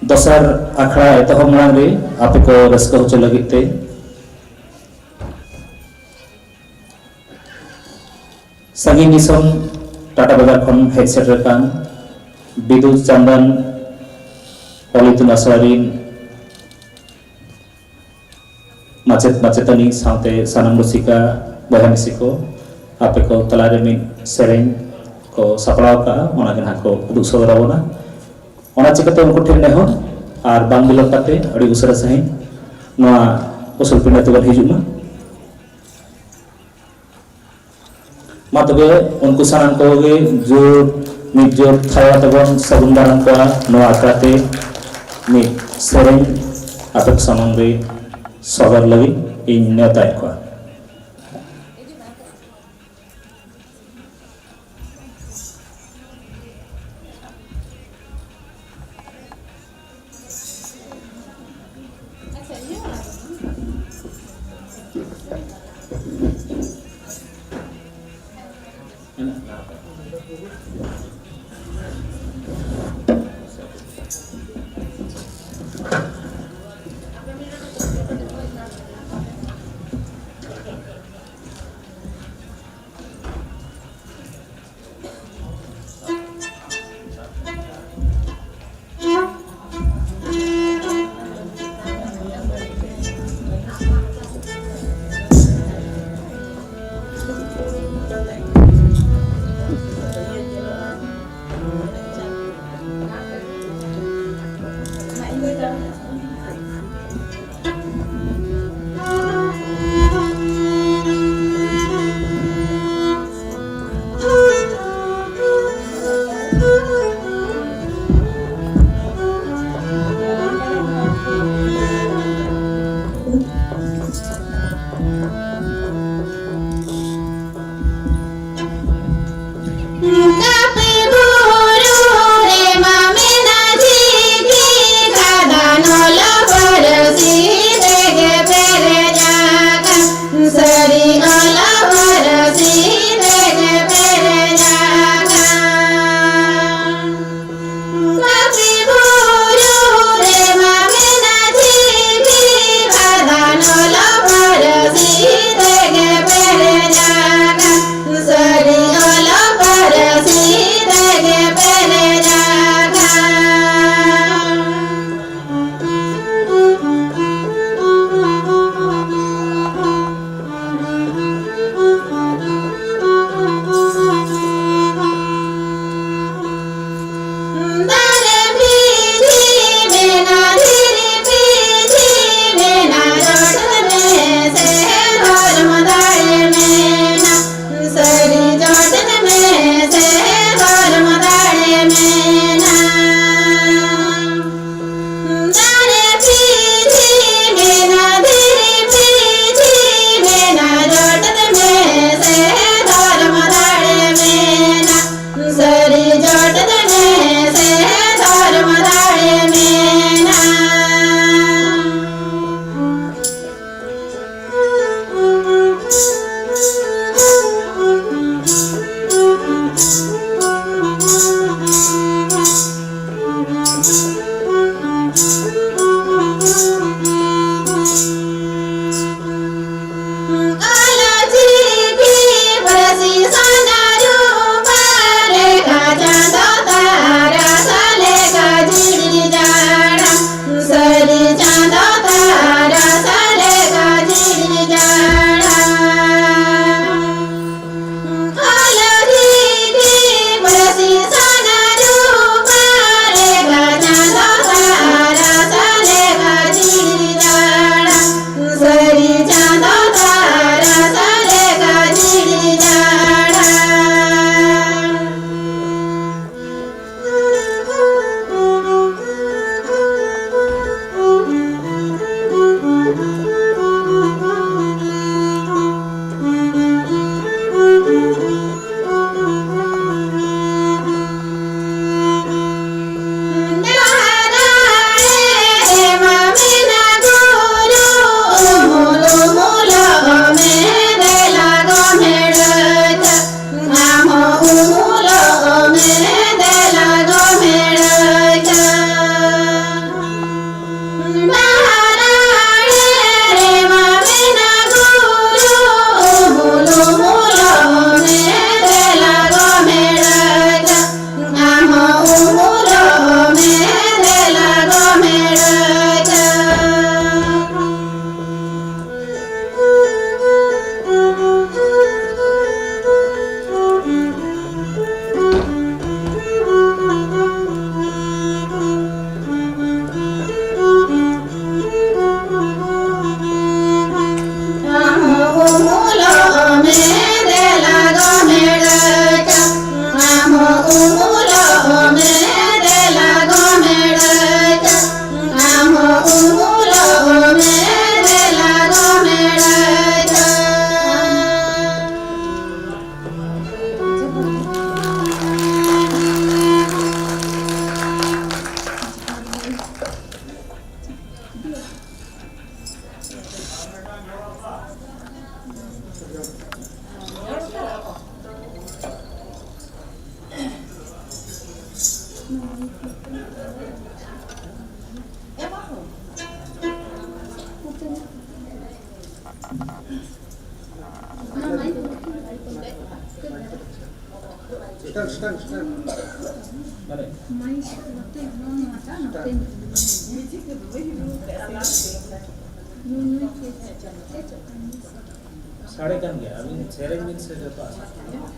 ᱫᱚᱥᱟᱨ ᱟᱠᱷᱲᱟ ᱮᱛᱚᱦᱚᱵ ᱢᱟᱲᱟᱝ ᱨᱮ ᱟᱯᱮ ᱠᱚ ᱨᱟᱹᱥᱠᱟᱹ ᱦᱚᱪᱚ ᱞᱟᱹᱜᱤᱫ ᱛᱮ ᱥᱟᱺᱜᱤᱧ ᱫᱤᱥᱚᱢ ᱴᱟᱴᱟ ᱵᱟᱡᱟᱨ ᱠᱷᱚᱱ ᱦᱮᱡ ᱥᱮᱴᱮᱨ ᱟᱠᱟᱱ ᱵᱤᱫᱩ ᱪᱟᱸᱫᱟᱱ ᱚᱞ ᱤᱛᱩᱱ ᱟᱥᱲᱟ ᱨᱤᱱ ᱢᱟᱪᱮᱛ ᱢᱟᱪᱮᱛᱟᱹᱱᱤ ᱥᱟᱶᱛᱮ ᱥᱟᱱᱟᱢ ᱨᱩᱥᱤᱠᱟ ᱵᱚᱭᱦᱟ ᱢᱤᱥᱤ ᱠᱚ, ᱟᱯᱮ ᱠᱚ ᱛᱟᱞᱟᱨᱮ ᱢᱤᱫ ᱥᱮᱨᱮᱧ ᱠᱚ ᱥᱟᱯᱲᱟᱣ ᱟᱠᱟᱫᱼᱟ, ᱚᱱᱟ ᱜᱮ ᱱᱟᱦᱟᱜ ᱠᱚ ᱩᱫᱩᱜ ᱥᱚᱫᱚᱨ ᱟᱵᱚᱱᱟ᱾ ᱚᱱᱟ ᱪᱤᱠᱟᱹᱛᱮ ᱩᱱᱠᱩ ᱴᱷᱮᱱ ᱱᱮᱦᱚᱨ, ᱟᱨ ᱵᱟᱝ ᱵᱤᱞᱚᱢ ᱠᱟᱛᱮ ᱟᱹᱰᱤ ᱩᱥᱟᱹᱨᱟ ᱥᱟᱺᱦᱤᱡ ᱱᱚᱣᱟ ᱩᱥᱩᱞ ᱯᱤᱸᱰᱟᱹ ᱛᱮᱵᱚᱱ ᱦᱤᱡᱩᱜ ᱢᱟ᱾ ᱢᱟ ᱛᱚᱵᱮ ᱩᱱᱠᱩ ᱥᱟᱱᱟᱢ ᱠᱚᱜᱮ ᱡᱳᱨ, ᱢᱤᱫ ᱡᱳᱨ ᱛᱷᱟᱭᱚ ᱛᱮᱵᱚᱱ ᱥᱟᱹᱜᱩᱱ ᱫᱟᱨᱟᱢ ᱠᱚᱣᱟ ᱱᱚᱣᱟ ᱟᱠᱷᱲᱟ ᱛᱮ ᱢᱤᱫ ᱥᱮᱨᱮᱧ ᱟᱯᱮ ᱠᱚ ᱥᱟᱢᱟᱝ ᱨᱮ ᱥᱚᱫᱚᱨ ᱞᱟᱹᱜᱤᱫ ᱤᱧ ᱱᱮᱣᱛᱟᱭᱮᱫ ᱠᱚᱣᱟ᱾ ᱠᱟᱹᱯᱤ ᱵᱩᱨᱩ ᱨᱮᱢᱟ ᱢᱮᱱᱟᱜ ᱡᱷᱤᱞᱯᱤ, ᱠᱷᱟᱫᱟᱱ ᱚᱞ ᱯᱟᱹᱨᱥᱤ ᱛᱮᱜᱮ ᱯᱮᱨᱮᱡ ᱟᱠᱟᱱ, ᱥᱟᱹᱨᱤ ᱚᱞ ᱯᱟᱹᱨᱥᱤ ᱛᱮᱜᱮ ᱯᱮᱨᱮᱡ ᱟᱠᱟᱱ᱾ ᱠᱟᱹᱯᱤ ᱵᱩᱨᱩ ᱨᱮᱢᱟ ᱢᱮᱱᱟᱜ ᱡᱷᱤᱞᱯᱤ, ᱠᱷᱟᱫᱟᱱ ᱚᱞ ᱯᱟᱹᱨᱥᱤ Stand, stand, stand. ᱥᱟᱰᱮ ᱠᱟᱱ ᱜᱮᱭᱟ, ᱟᱹᱵᱤᱱ ᱥᱮᱨᱮᱧ ᱵᱤᱱ ᱥᱮ ᱡᱚᱛᱚᱣᱟᱜ ᱥᱟᱰᱮ ᱠᱟᱱ ᱜᱮᱭᱟ᱾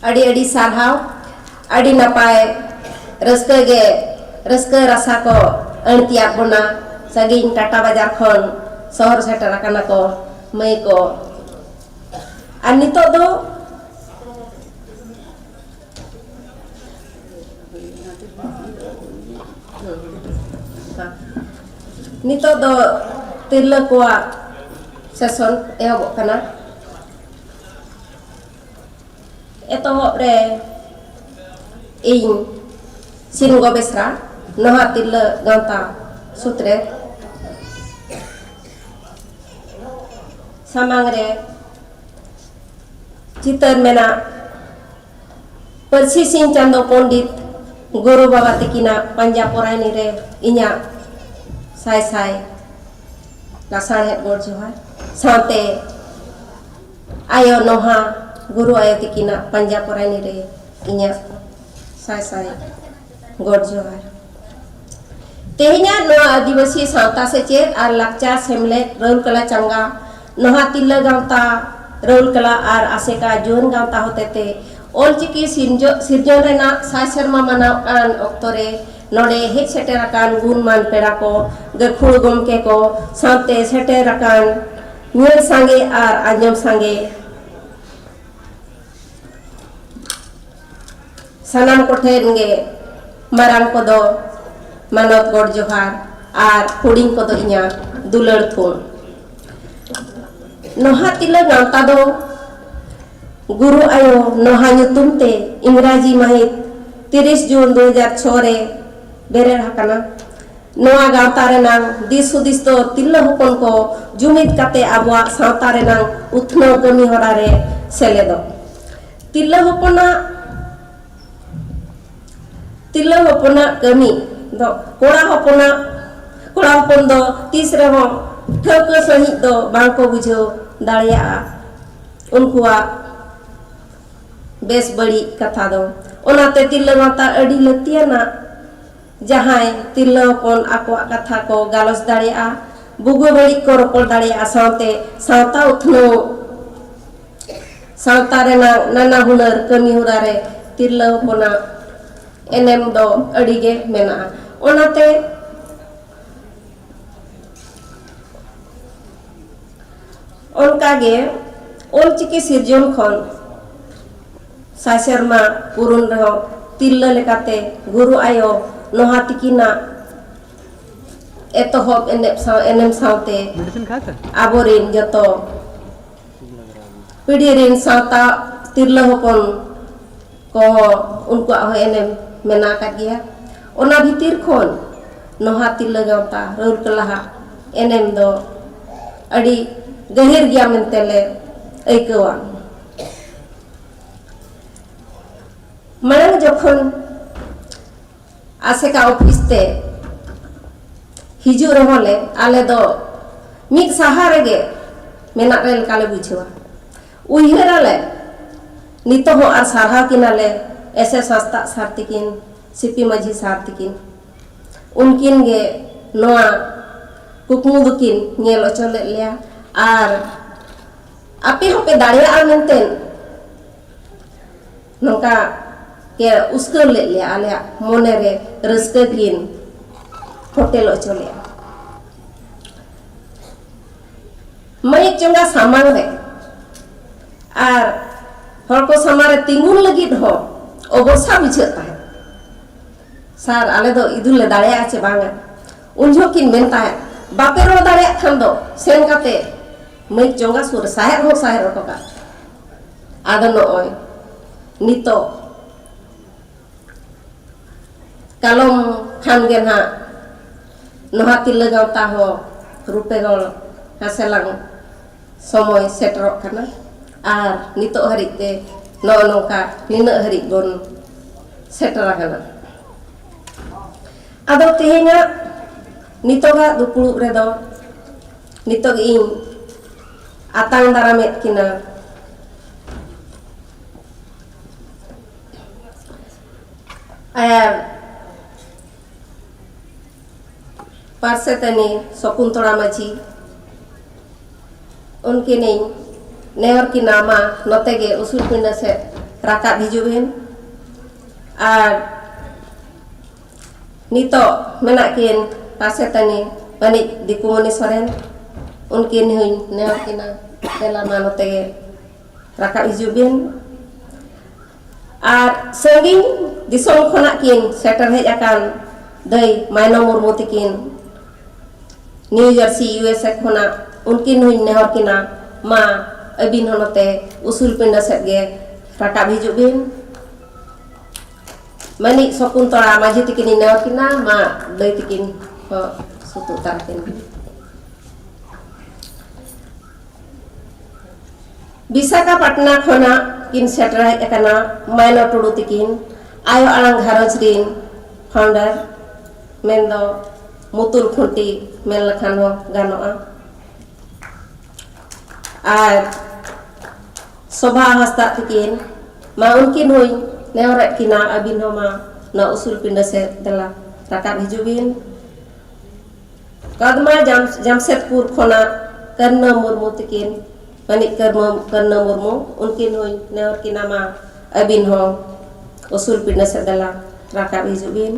ᱟᱹᱰᱤ ᱟᱹᱰᱤ ᱥᱟᱨᱦᱟᱣ᱾ ᱟᱹᱰᱤ ᱱᱟᱯᱟᱭ, ᱨᱟᱹᱥᱠᱟᱹ ᱜᱮ, ᱨᱟᱹᱥᱠᱟᱹ ᱨᱟᱥᱟ ᱠᱚ ᱟᱹᱬᱛᱤᱭᱟᱫ ᱵᱚᱱᱟ᱾ ᱥᱟᱺᱜᱤᱧ ᱴᱟᱴᱟ ᱵᱟᱡᱟᱨ ᱠᱷᱚᱱ ᱥᱚᱦᱚᱨ ᱥᱮᱴᱮᱨ ᱟᱠᱟᱱᱟ ᱠᱚ ᱢᱟᱹᱭ ᱠᱚ᱾ ᱟᱨ ᱱᱤᱛᱚᱜ ᱫᱚ ᱱᱤᱛᱚᱜ ᱫᱚ ᱛᱤᱨᱞᱟᱹ ᱠᱚᱣᱟᱜ ᱥᱮᱥᱚᱱ ᱮᱦᱚᱵᱚᱜ ᱠᱟᱱᱟ᱾ ᱮᱛᱚᱦᱚᱵ ᱨᱮ ᱤᱧ ᱥᱤᱱᱜᱚ ᱵᱮᱥᱨᱟ, ᱱᱚᱣᱟ ᱛᱤᱨᱞᱟᱹ ᱜᱟᱶᱛᱟ ᱥᱩᱛᱨᱮ, ᱥᱟᱢᱟᱝ ᱨᱮ ᱪᱤᱛᱟᱹᱨ ᱢᱮᱱᱟᱜ ᱯᱟᱹᱨᱥᱤ ᱥᱤᱧ ᱪᱟᱸᱫᱚ ᱯᱚᱱᱰᱤᱛ ᱜᱩᱨᱩ ᱵᱟᱵᱟ ᱛᱤᱠᱤᱱᱟᱜ ᱯᱟᱸᱡᱟ ᱯᱚᱨᱟᱭᱱᱤ ᱨᱮ ᱤᱧᱟᱹᱜ ᱥᱟᱭ ᱥᱟᱭ ᱞᱟᱥᱟᱲᱦᱮᱫ ᱜᱚᱰ ᱡᱚᱦᱟᱨ, ᱥᱟᱶᱛᱮ ᱟᱭᱳ ᱱᱚᱦᱟ ᱜᱩᱨᱩ ᱟᱭᱳ ᱛᱤᱠᱤᱱᱟᱜ ᱯᱟᱸᱡᱟ ᱯᱚᱨᱟᱭᱱᱤ ᱨᱮ ᱤᱧᱟᱹᱜ ᱥᱟᱭ ᱥᱟᱭ ᱜᱚᱰ ᱡᱚᱦᱟᱨ᱾ ᱛᱮᱦᱮᱧᱟᱜ ᱱᱚᱣᱟ ᱟᱹᱫᱤᱵᱟᱹᱥᱤ ᱥᱟᱶᱛᱟ ᱥᱮᱪᱮᱫ ᱟᱨ ᱞᱟᱠᱪᱟᱨ ᱥᱮᱢᱞᱮᱫ ᱨᱟᱹᱣᱩᱞᱠᱮᱞᱟ ᱪᱟᱸᱜᱟ, ᱱᱚᱦᱟ ᱛᱤᱨᱞᱟᱹ ᱜᱟᱶᱛᱟ ᱨᱟᱹᱣᱩᱞᱠᱮᱞᱟ ᱟᱨ ᱟᱥᱮᱠᱟ ᱡᱩᱣᱟᱹᱱ ᱜᱟᱶᱛᱟ ᱦᱚᱛᱮᱛᱮ ᱚᱞᱪᱤᱠᱤ ᱥᱤᱨᱡᱚ-, ᱥᱤᱨᱡᱚᱱ ᱨᱮᱱᱟᱜ ᱥᱟᱭ ᱥᱮᱨᱢᱟ ᱢᱟᱱᱟᱣ ᱠᱟᱱ ᱚᱠᱛᱚ ᱨᱮ ᱱᱚᱰᱮ ᱦᱮᱡ ᱥᱮᱴᱮᱨ ᱟᱠᱟᱱ ᱜᱩᱱᱢᱟᱱ ᱯᱮᱲᱟ ᱠᱚ, ᱜᱟᱹᱠᱷᱩᱲ ᱜᱚᱢᱠᱮ ᱠᱚ, ᱥᱟᱶᱛᱮ ᱥᱮᱴᱮᱨ ᱟᱠᱟᱱ ᱧᱮᱞ ᱥᱟᱸᱜᱮ ᱟᱨ ᱟᱸᱡᱚᱢ ᱥᱟᱸᱜᱮ ᱥᱟᱱᱟᱢ ᱠᱚᱴᱷᱮᱱ ᱜᱮ ᱢᱟᱨᱟᱝ ᱠᱚᱫᱚ ᱢᱟᱱᱚᱛ ᱜᱚᱰ ᱡᱚᱦᱟᱨ ᱟᱨ ᱦᱩᱰᱤᱧ ᱠᱚᱫᱚ ᱤᱧᱟᱹᱜ ᱫᱩᱞᱟᱹᱲ ᱛᱷᱩᱢ᱾ ᱱᱚᱦᱟ ᱛᱤᱨᱞᱟᱹ ᱜᱟᱶᱛᱟ ᱫᱚ ᱜᱩᱨᱩ ᱟᱭᱳ ᱱᱚᱦᱟ ᱧᱩᱛᱩᱢ ᱛᱮ ᱤᱝᱨᱟᱡᱤ ᱢᱟᱹᱦᱤᱛ ᱛᱤᱨᱤᱥ ᱡᱩᱱ ᱫᱩ ᱦᱟᱡᱟᱨ ᱪᱷᱚ ᱨᱮ ᱵᱮᱨᱮᱫ ᱟᱠᱟᱱᱟ᱾ ᱱᱚᱣᱟ ᱜᱟᱶᱛᱟ ᱨᱮᱱᱟᱝ ᱫᱤᱥ ᱦᱩᱫᱤᱥ ᱫᱚ ᱛᱤᱨᱞᱟᱹ ᱦᱚᱯᱚᱱ ᱠᱚ ᱡᱩᱢᱤᱫ ᱠᱟᱛᱮ ᱟᱵᱚᱣᱟᱜ ᱥᱟᱶᱛᱟ ᱨᱮᱱᱟᱝ ᱩᱛᱱᱟᱹᱣ ᱠᱟᱹᱢᱤ ᱦᱚᱨᱟ ᱨᱮ ᱥᱮᱞᱮᱫᱚᱜ᱾ ᱛᱤᱨᱞᱟᱹ ᱦᱚᱯᱚᱱᱟᱜ, ᱛᱤᱨᱞᱟᱹ ᱦᱚᱯᱚᱱᱟᱜ ᱠᱟᱹᱢᱤ ᱫᱚ ᱠᱚᱲᱟ ᱦᱚᱯᱚᱱᱟᱜ, ᱠᱚᱲᱟ ᱦᱚᱯᱚᱱ ᱫᱚ ᱛᱤᱥ ᱨᱮᱦᱚᱸ ᱴᱷᱟᱹᱣᱠᱟᱹ ᱥᱟᱺᱦᱤᱡ ᱫᱚ ᱵᱟᱝ ᱠᱚ ᱵᱩᱡᱷᱟᱹᱣ ᱫᱟᱲᱮᱭᱟᱜᱼᱟ ᱩᱱᱠᱩᱣᱟᱜ ᱵᱮᱥ ᱵᱟᱹᱲᱤᱡ ᱠᱟᱛᱷᱟ ᱫᱚ᱾ ᱚᱱᱟᱛᱮ ᱛᱤᱨᱞᱟᱹ ᱜᱟᱶᱛᱟ ᱟᱹᱰᱤ ᱞᱟᱹᱠᱛᱤᱭᱟᱱᱟᱜ᱾ ᱡᱟᱦᱟᱸᱭ ᱛᱤᱨᱞᱟᱹ ᱦᱚᱯᱚᱱ ᱟᱠᱚᱣᱟᱜ ᱠᱟᱛᱷᱟ ᱠᱚ ᱜᱟᱞᱚᱪ ᱫᱟᱲᱮᱭᱟᱜᱼᱟ, ᱵᱩᱜᱤ ᱵᱟᱹᱲᱤᱡ ᱠᱚ ᱨᱚᱯᱚᱲ ᱫᱟᱲᱮᱭᱟᱜᱼᱟ, ᱥᱟᱶᱛᱮ ᱥᱟᱶᱛᱟ ᱩᱛᱱᱟᱹᱣ ᱥᱟᱶᱛᱟ ᱨᱮᱱᱟᱜ ᱱᱟᱱᱟ ᱦᱩᱱᱟᱹᱨ ᱠᱟᱹᱢᱤ ᱦᱚᱨᱟ ᱨᱮ ᱛᱤᱨᱞᱟᱹ ᱦᱚᱯᱚᱱᱟᱜ ᱮᱱᱮᱢ ᱫᱚ ᱟᱹᱰᱤ ᱜᱮ ᱢᱮᱱᱟᱜᱼᱟ᱾ ᱚᱱᱟᱛᱮ ᱚᱱᱠᱟ ᱜᱮ ᱚᱞᱪᱤᱠᱤ ᱥᱤᱨᱡᱚᱱ ᱠᱷᱚᱱ ᱥᱟᱭ ᱥᱮᱨᱢᱟ ᱯᱩᱨᱩᱱ ᱨᱮᱦᱚᱸ ᱛᱤᱨᱞᱟᱹ ᱞᱮᱠᱟᱛᱮ ᱜᱩᱨᱩ ᱟᱭᱳ ᱱᱚᱦᱟ ᱛᱤᱠᱤᱱᱟᱜ ᱮᱛᱚᱦᱚᱵ ᱮᱱᱮᱡ ᱥᱟᱶ, ᱮᱱᱮᱢ ᱥᱟᱶᱛᱮ ᱟᱵᱚᱨᱮᱱ ᱡᱚᱛᱚ ᱯᱤᱲᱦᱤ ᱨᱮᱱ ᱥᱟᱶᱛᱟ ᱛᱤᱨᱞᱟᱹ ᱦᱚᱯᱚᱱ ᱠᱚᱦᱚᱸ ᱩᱱᱠᱩᱣᱟᱜ ᱦᱚᱸ ᱮᱱᱮᱢ ᱢᱮᱱᱟᱜ ᱟᱠᱟᱫ ᱜᱮᱭᱟ᱾ ᱚᱱᱟ ᱵᱷᱤᱛᱤᱨ ᱠᱷᱚᱱ ᱱᱚᱦᱟ ᱛᱤᱨᱞᱟᱹ ᱜᱟᱶᱛᱟ ᱨᱟᱹᱣᱩᱨᱠᱮᱞᱟᱦᱟᱜ ᱮᱱᱮᱢ ᱫᱚ ᱟᱹᱰᱤ ᱜᱟᱹᱦᱤᱨ ᱜᱮᱭᱟ ᱢᱮᱱᱛᱮ ᱞᱮ ᱟᱹᱭᱠᱟᱹᱣᱟ᱾ ᱢᱟᱲᱟᱝ ᱡᱚᱠᱷᱚᱱ ᱟᱥᱮᱠᱟ ᱚᱯᱷᱤᱥ ᱛᱮ ᱦᱤᱡᱩᱜ ᱨᱮᱦᱚᱸ ᱞᱮ, ᱟᱞᱮ ᱫᱚ ᱢᱤᱫ ᱥᱟᱦᱟ ᱨᱮᱜᱮ ᱢᱮᱱᱟᱜ ᱞᱮ ᱞᱮᱠᱟ ᱞᱮ ᱵᱩᱡᱷᱟᱹᱣᱟ᱾ ᱩᱭᱦᱟᱹᱨᱟᱞᱮ, ᱱᱤᱛᱚᱜ ᱦᱚᱸ ᱟᱨ ᱥᱟᱨᱦᱟᱣ ᱠᱤᱱᱟᱞᱮ ᱮᱥ ᱮᱥ ᱦᱟᱸᱥᱫᱟᱜ ᱥᱟᱨ ᱛᱤᱠᱤᱱ, ᱥᱤᱯᱤ ᱢᱟᱹᱡᱷᱤ ᱥᱟᱨ ᱛᱤᱠᱤᱱ᱾ ᱩᱱᱠᱤᱱ ᱜᱮ ᱱᱚᱣᱟ ᱠᱩᱠᱢᱩ ᱫᱚᱠᱤᱱ ᱧᱮᱞ ᱦᱚᱪᱚ ᱞᱮᱫ ᱞᱮᱭᱟ᱾ ᱟᱨ ᱟᱯᱮ ᱦᱚᱸᱯᱮ ᱫᱟᱲᱮᱭᱟᱜᱼᱟ ᱢᱮᱱᱛᱮ ᱱᱚᱝᱠᱟ ᱜᱮ ᱩᱥᱠᱟᱹᱣ ᱞᱮᱫ ᱞᱮᱭᱟ, ᱟᱞᱮᱭᱟᱜ ᱢᱚᱱᱮ ᱨᱮ ᱨᱟᱹᱥᱠᱟᱹ ᱠᱤᱱ ᱯᱷᱚᱴᱮᱞ ᱦᱚᱪᱚ ᱞᱮᱫᱼᱟ᱾ ᱢᱟᱹᱭᱤᱠ ᱪᱚᱸᱜᱟ ᱥᱟᱢᱟᱝ ᱨᱮ ᱟᱨ ᱦᱚᱲ ᱠᱚ ᱥᱟᱢᱟᱝ ᱨᱮ ᱛᱤᱸᱜᱩᱱ ᱞᱟᱹᱜᱤᱫ ᱦᱚᱸ ᱚᱵᱚᱨᱥᱟ ᱵᱩᱡᱷᱟᱹᱜ ᱛᱟᱦᱮᱸᱫ᱾ ᱥᱟᱨ, ᱟᱞᱮ ᱫᱚ ᱤᱫᱩᱞ ᱞᱮ ᱫᱟᱲᱮᱭᱟᱜᱼᱟ ᱪᱮ ᱵᱟᱝᱟ? ᱩᱱ ᱡᱚᱦᱚᱜ ᱠᱤᱱ ᱢᱮᱱ ᱛᱟᱦᱮᱸᱫ, "ᱵᱟᱯᱮ ᱨᱚᱲ ᱫᱟᱲᱮᱭᱟᱜ ᱠᱷᱟᱱ ᱫᱚ ᱥᱮᱱ ᱠᱟᱛᱮ ᱢᱟᱹᱭᱤᱠ ᱪᱚᱸᱜᱟ ᱥᱩᱨ ᱨᱮ ᱥᱟᱦᱮᱫ ᱦᱚᱸ ᱥᱟᱦᱮᱫ ᱦᱚᱴᱚ ᱠᱟᱜ ᱯᱮ᱾" ᱟᱫᱚ ᱱᱚᱜᱼᱚᱭ ᱱᱤᱛᱚᱜ ᱠᱟᱞᱚᱢ ᱠᱷᱟᱱ ᱜᱮ ᱱᱟᱦᱟᱜ ᱱᱚᱦᱟ ᱛᱤᱨᱞᱟᱹ ᱜᱟᱶᱛᱟ ᱦᱚᱸ ᱨᱩᱯᱮ ᱜᱚᱲ ᱦᱟᱸᱥᱮᱞᱟᱝ ᱥᱚᱢᱚᱭ ᱥᱮᱴᱮᱨᱚᱜ ᱠᱟᱱᱟ᱾ ᱟᱨ ᱱᱤᱛᱚᱜ ᱦᱟᱹᱨᱤᱡ ᱛᱮ ᱱᱚᱜᱼᱚ ᱱᱚᱝᱠᱟ ᱱᱤᱱᱟᱹᱜ ᱦᱟᱹᱨᱤᱡ ᱵᱚᱱ ᱥᱮᱴᱮᱨ ᱟᱠᱟᱱᱟ᱾ ᱟᱫᱚ ᱛᱮᱦᱮᱧᱟᱜ ᱱᱤᱛᱚᱜᱟᱜ ᱫᱩᱯᱲᱩᱵ ᱨᱮᱫᱚ ᱱᱤᱛᱚᱜ ᱤᱧ ᱟᱛᱟᱝ ᱫᱟᱨᱟᱢᱮᱫ ᱠᱤᱱᱟ᱾ ᱟᱨ ᱯᱟᱨᱥᱮᱛᱟᱹᱱᱤ ᱥᱚᱠᱩᱱᱛᱚᱲᱟ ᱢᱟᱹᱡᱷᱤ, ᱩᱱᱠᱤᱱᱤᱧ ᱱᱮᱦᱚᱨ ᱠᱤᱱᱟ ᱢᱟ ᱱᱚᱛᱮ ᱜᱮ ᱩᱥᱩᱞ ᱯᱤᱸᱰᱟᱹ ᱥᱮᱫ ᱨᱟᱠᱟᱵ ᱦᱤᱡᱩᱜ ᱵᱤᱱ᱾ ᱟᱨ ᱱᱤᱛᱚᱜ ᱢᱮᱱᱟᱜ ᱠᱤᱱ ᱯᱟᱥᱮᱛᱟᱹᱱᱤ ᱢᱟᱹᱱᱤᱡ ᱫᱤᱠᱩᱢᱚᱱᱤ ᱥᱚᱨᱮᱱ, ᱩᱱᱠᱤᱱ ᱦᱚᱸᱧ ᱱᱮᱦᱚᱨ ᱠᱤᱱᱟ, ᱫᱮᱞᱟ ᱢᱟ ᱱᱚᱛᱮ ᱜᱮ ᱨᱟᱠᱟᱵ ᱦᱤᱡᱩᱜ ᱵᱤᱱ᱾ ᱟᱨ ᱥᱟᱺᱜᱤᱧ ᱫᱤᱥᱚᱢ ᱠᱷᱚᱱᱟᱜ ᱠᱤᱱ ᱥᱮᱴᱮᱨ ᱦᱮᱡ ᱟᱠᱟᱱ ᱫᱟᱹᱭ ᱢᱟᱭᱱᱚ ᱢᱩᱨᱢᱩ ᱛᱤᱠᱤᱱ, ᱱᱤᱭᱩ ᱡᱟᱨᱥᱤ, ᱤᱭᱩ ᱮᱥ ᱮ ᱠᱷᱚᱱᱟᱜ, ᱩᱱᱠᱤᱱ ᱦᱚᱸᱧ ᱱᱮᱦᱚᱨ ᱠᱤᱱᱟ, ᱢᱟ ᱟᱹᱵᱤᱱ ᱦᱚᱸ ᱱᱚᱛᱮ ᱩᱥᱩᱞ ᱯᱤᱸᱰᱟᱹ ᱥᱮᱫ ᱜᱮ ᱨᱟᱠᱟᱵ ᱦᱤᱡᱩᱜ ᱵᱤᱱ᱾ ᱢᱟᱹᱱᱤᱡ ᱥᱚᱠᱩᱱᱛᱚᱞᱟ ᱢᱟᱹᱡᱷᱤ ᱛᱤᱠᱤᱱᱤᱧ ᱱᱮᱦᱚᱨ ᱠᱤᱱᱟ, ᱢᱟ ᱫᱟᱹᱭ ᱛᱤᱠᱤᱱ ᱦᱚᱸ ᱥᱩᱛᱩᱜ ᱛᱟᱨᱟ ᱠᱤᱱ ᱵᱤᱱ᱾ ᱵᱤᱥᱟᱠᱷᱟᱯᱟᱴᱱᱟ ᱠᱷᱚᱱᱟᱜ ᱠᱤᱱ ᱥᱮᱴᱮᱨ ᱦᱮᱡ ᱟᱠᱟᱱᱟ ᱢᱟᱭᱱᱚ ᱴᱩᱰᱩ ᱛᱤᱠᱤᱱ, ᱟᱭᱳ ᱟᱲᱟᱝ ᱜᱷᱟᱨᱚᱸᱡᱽ ᱨᱤᱱ ᱯᱷᱟᱣᱩᱱᱰᱟᱨ, ᱢᱮᱱᱫᱚ ᱢᱩᱛᱩᱞ ᱠᱷᱩᱱᱴᱤ ᱢᱮᱱ ᱞᱮᱠᱷᱟᱱ ᱦᱚᱸ ᱜᱟᱱᱚᱜᱼᱟ᱾ ᱟᱨ ᱥᱳᱵᱷᱟ ᱦᱟᱸᱥᱫᱟ ᱛᱤᱠᱤᱱ, ᱢᱟ ᱩᱱᱠᱤᱱ ᱦᱚᱸᱧ ᱱᱮᱦᱚᱨᱮᱫ ᱠᱤᱱᱟ, ᱟᱹᱵᱤᱱ ᱦᱚᱸ ᱢᱟ ᱱᱚᱣᱟ ᱩᱥᱩᱞ ᱯᱤᱸᱰᱟᱹ ᱥᱮᱫ ᱫᱮᱞᱟ ᱨᱟᱠᱟᱵ ᱦᱤᱡᱩᱜ ᱵᱤᱱ᱾ ᱠᱟᱫᱢᱟ ᱡᱟᱢ-, ᱡᱟᱢᱥᱮᱫᱽᱯᱩᱨ ᱠᱷᱚᱱᱟᱜ ᱠᱟᱹᱨᱱᱟᱹ ᱢᱩᱨᱢᱩ ᱛᱤᱠᱤᱱ, ᱢᱟᱹᱱᱤᱡ ᱠᱟᱹᱨᱢᱟᱹ-, ᱠᱟᱹᱨᱱᱟᱹ ᱢᱩᱨᱢᱩ, ᱩᱱᱠᱤᱱ ᱦᱚᱸᱧ ᱱᱮᱦᱚᱨ ᱠᱤᱱᱟ, ᱢᱟ ᱟᱹᱵᱤᱱ ᱦᱚᱸ ᱩᱥᱩᱞ ᱯᱤᱸᱰᱟᱹ ᱥᱮᱫ ᱫᱮᱞᱟ ᱨᱟᱠᱟᱵ ᱦᱤᱡᱩᱜ ᱵᱤᱱ᱾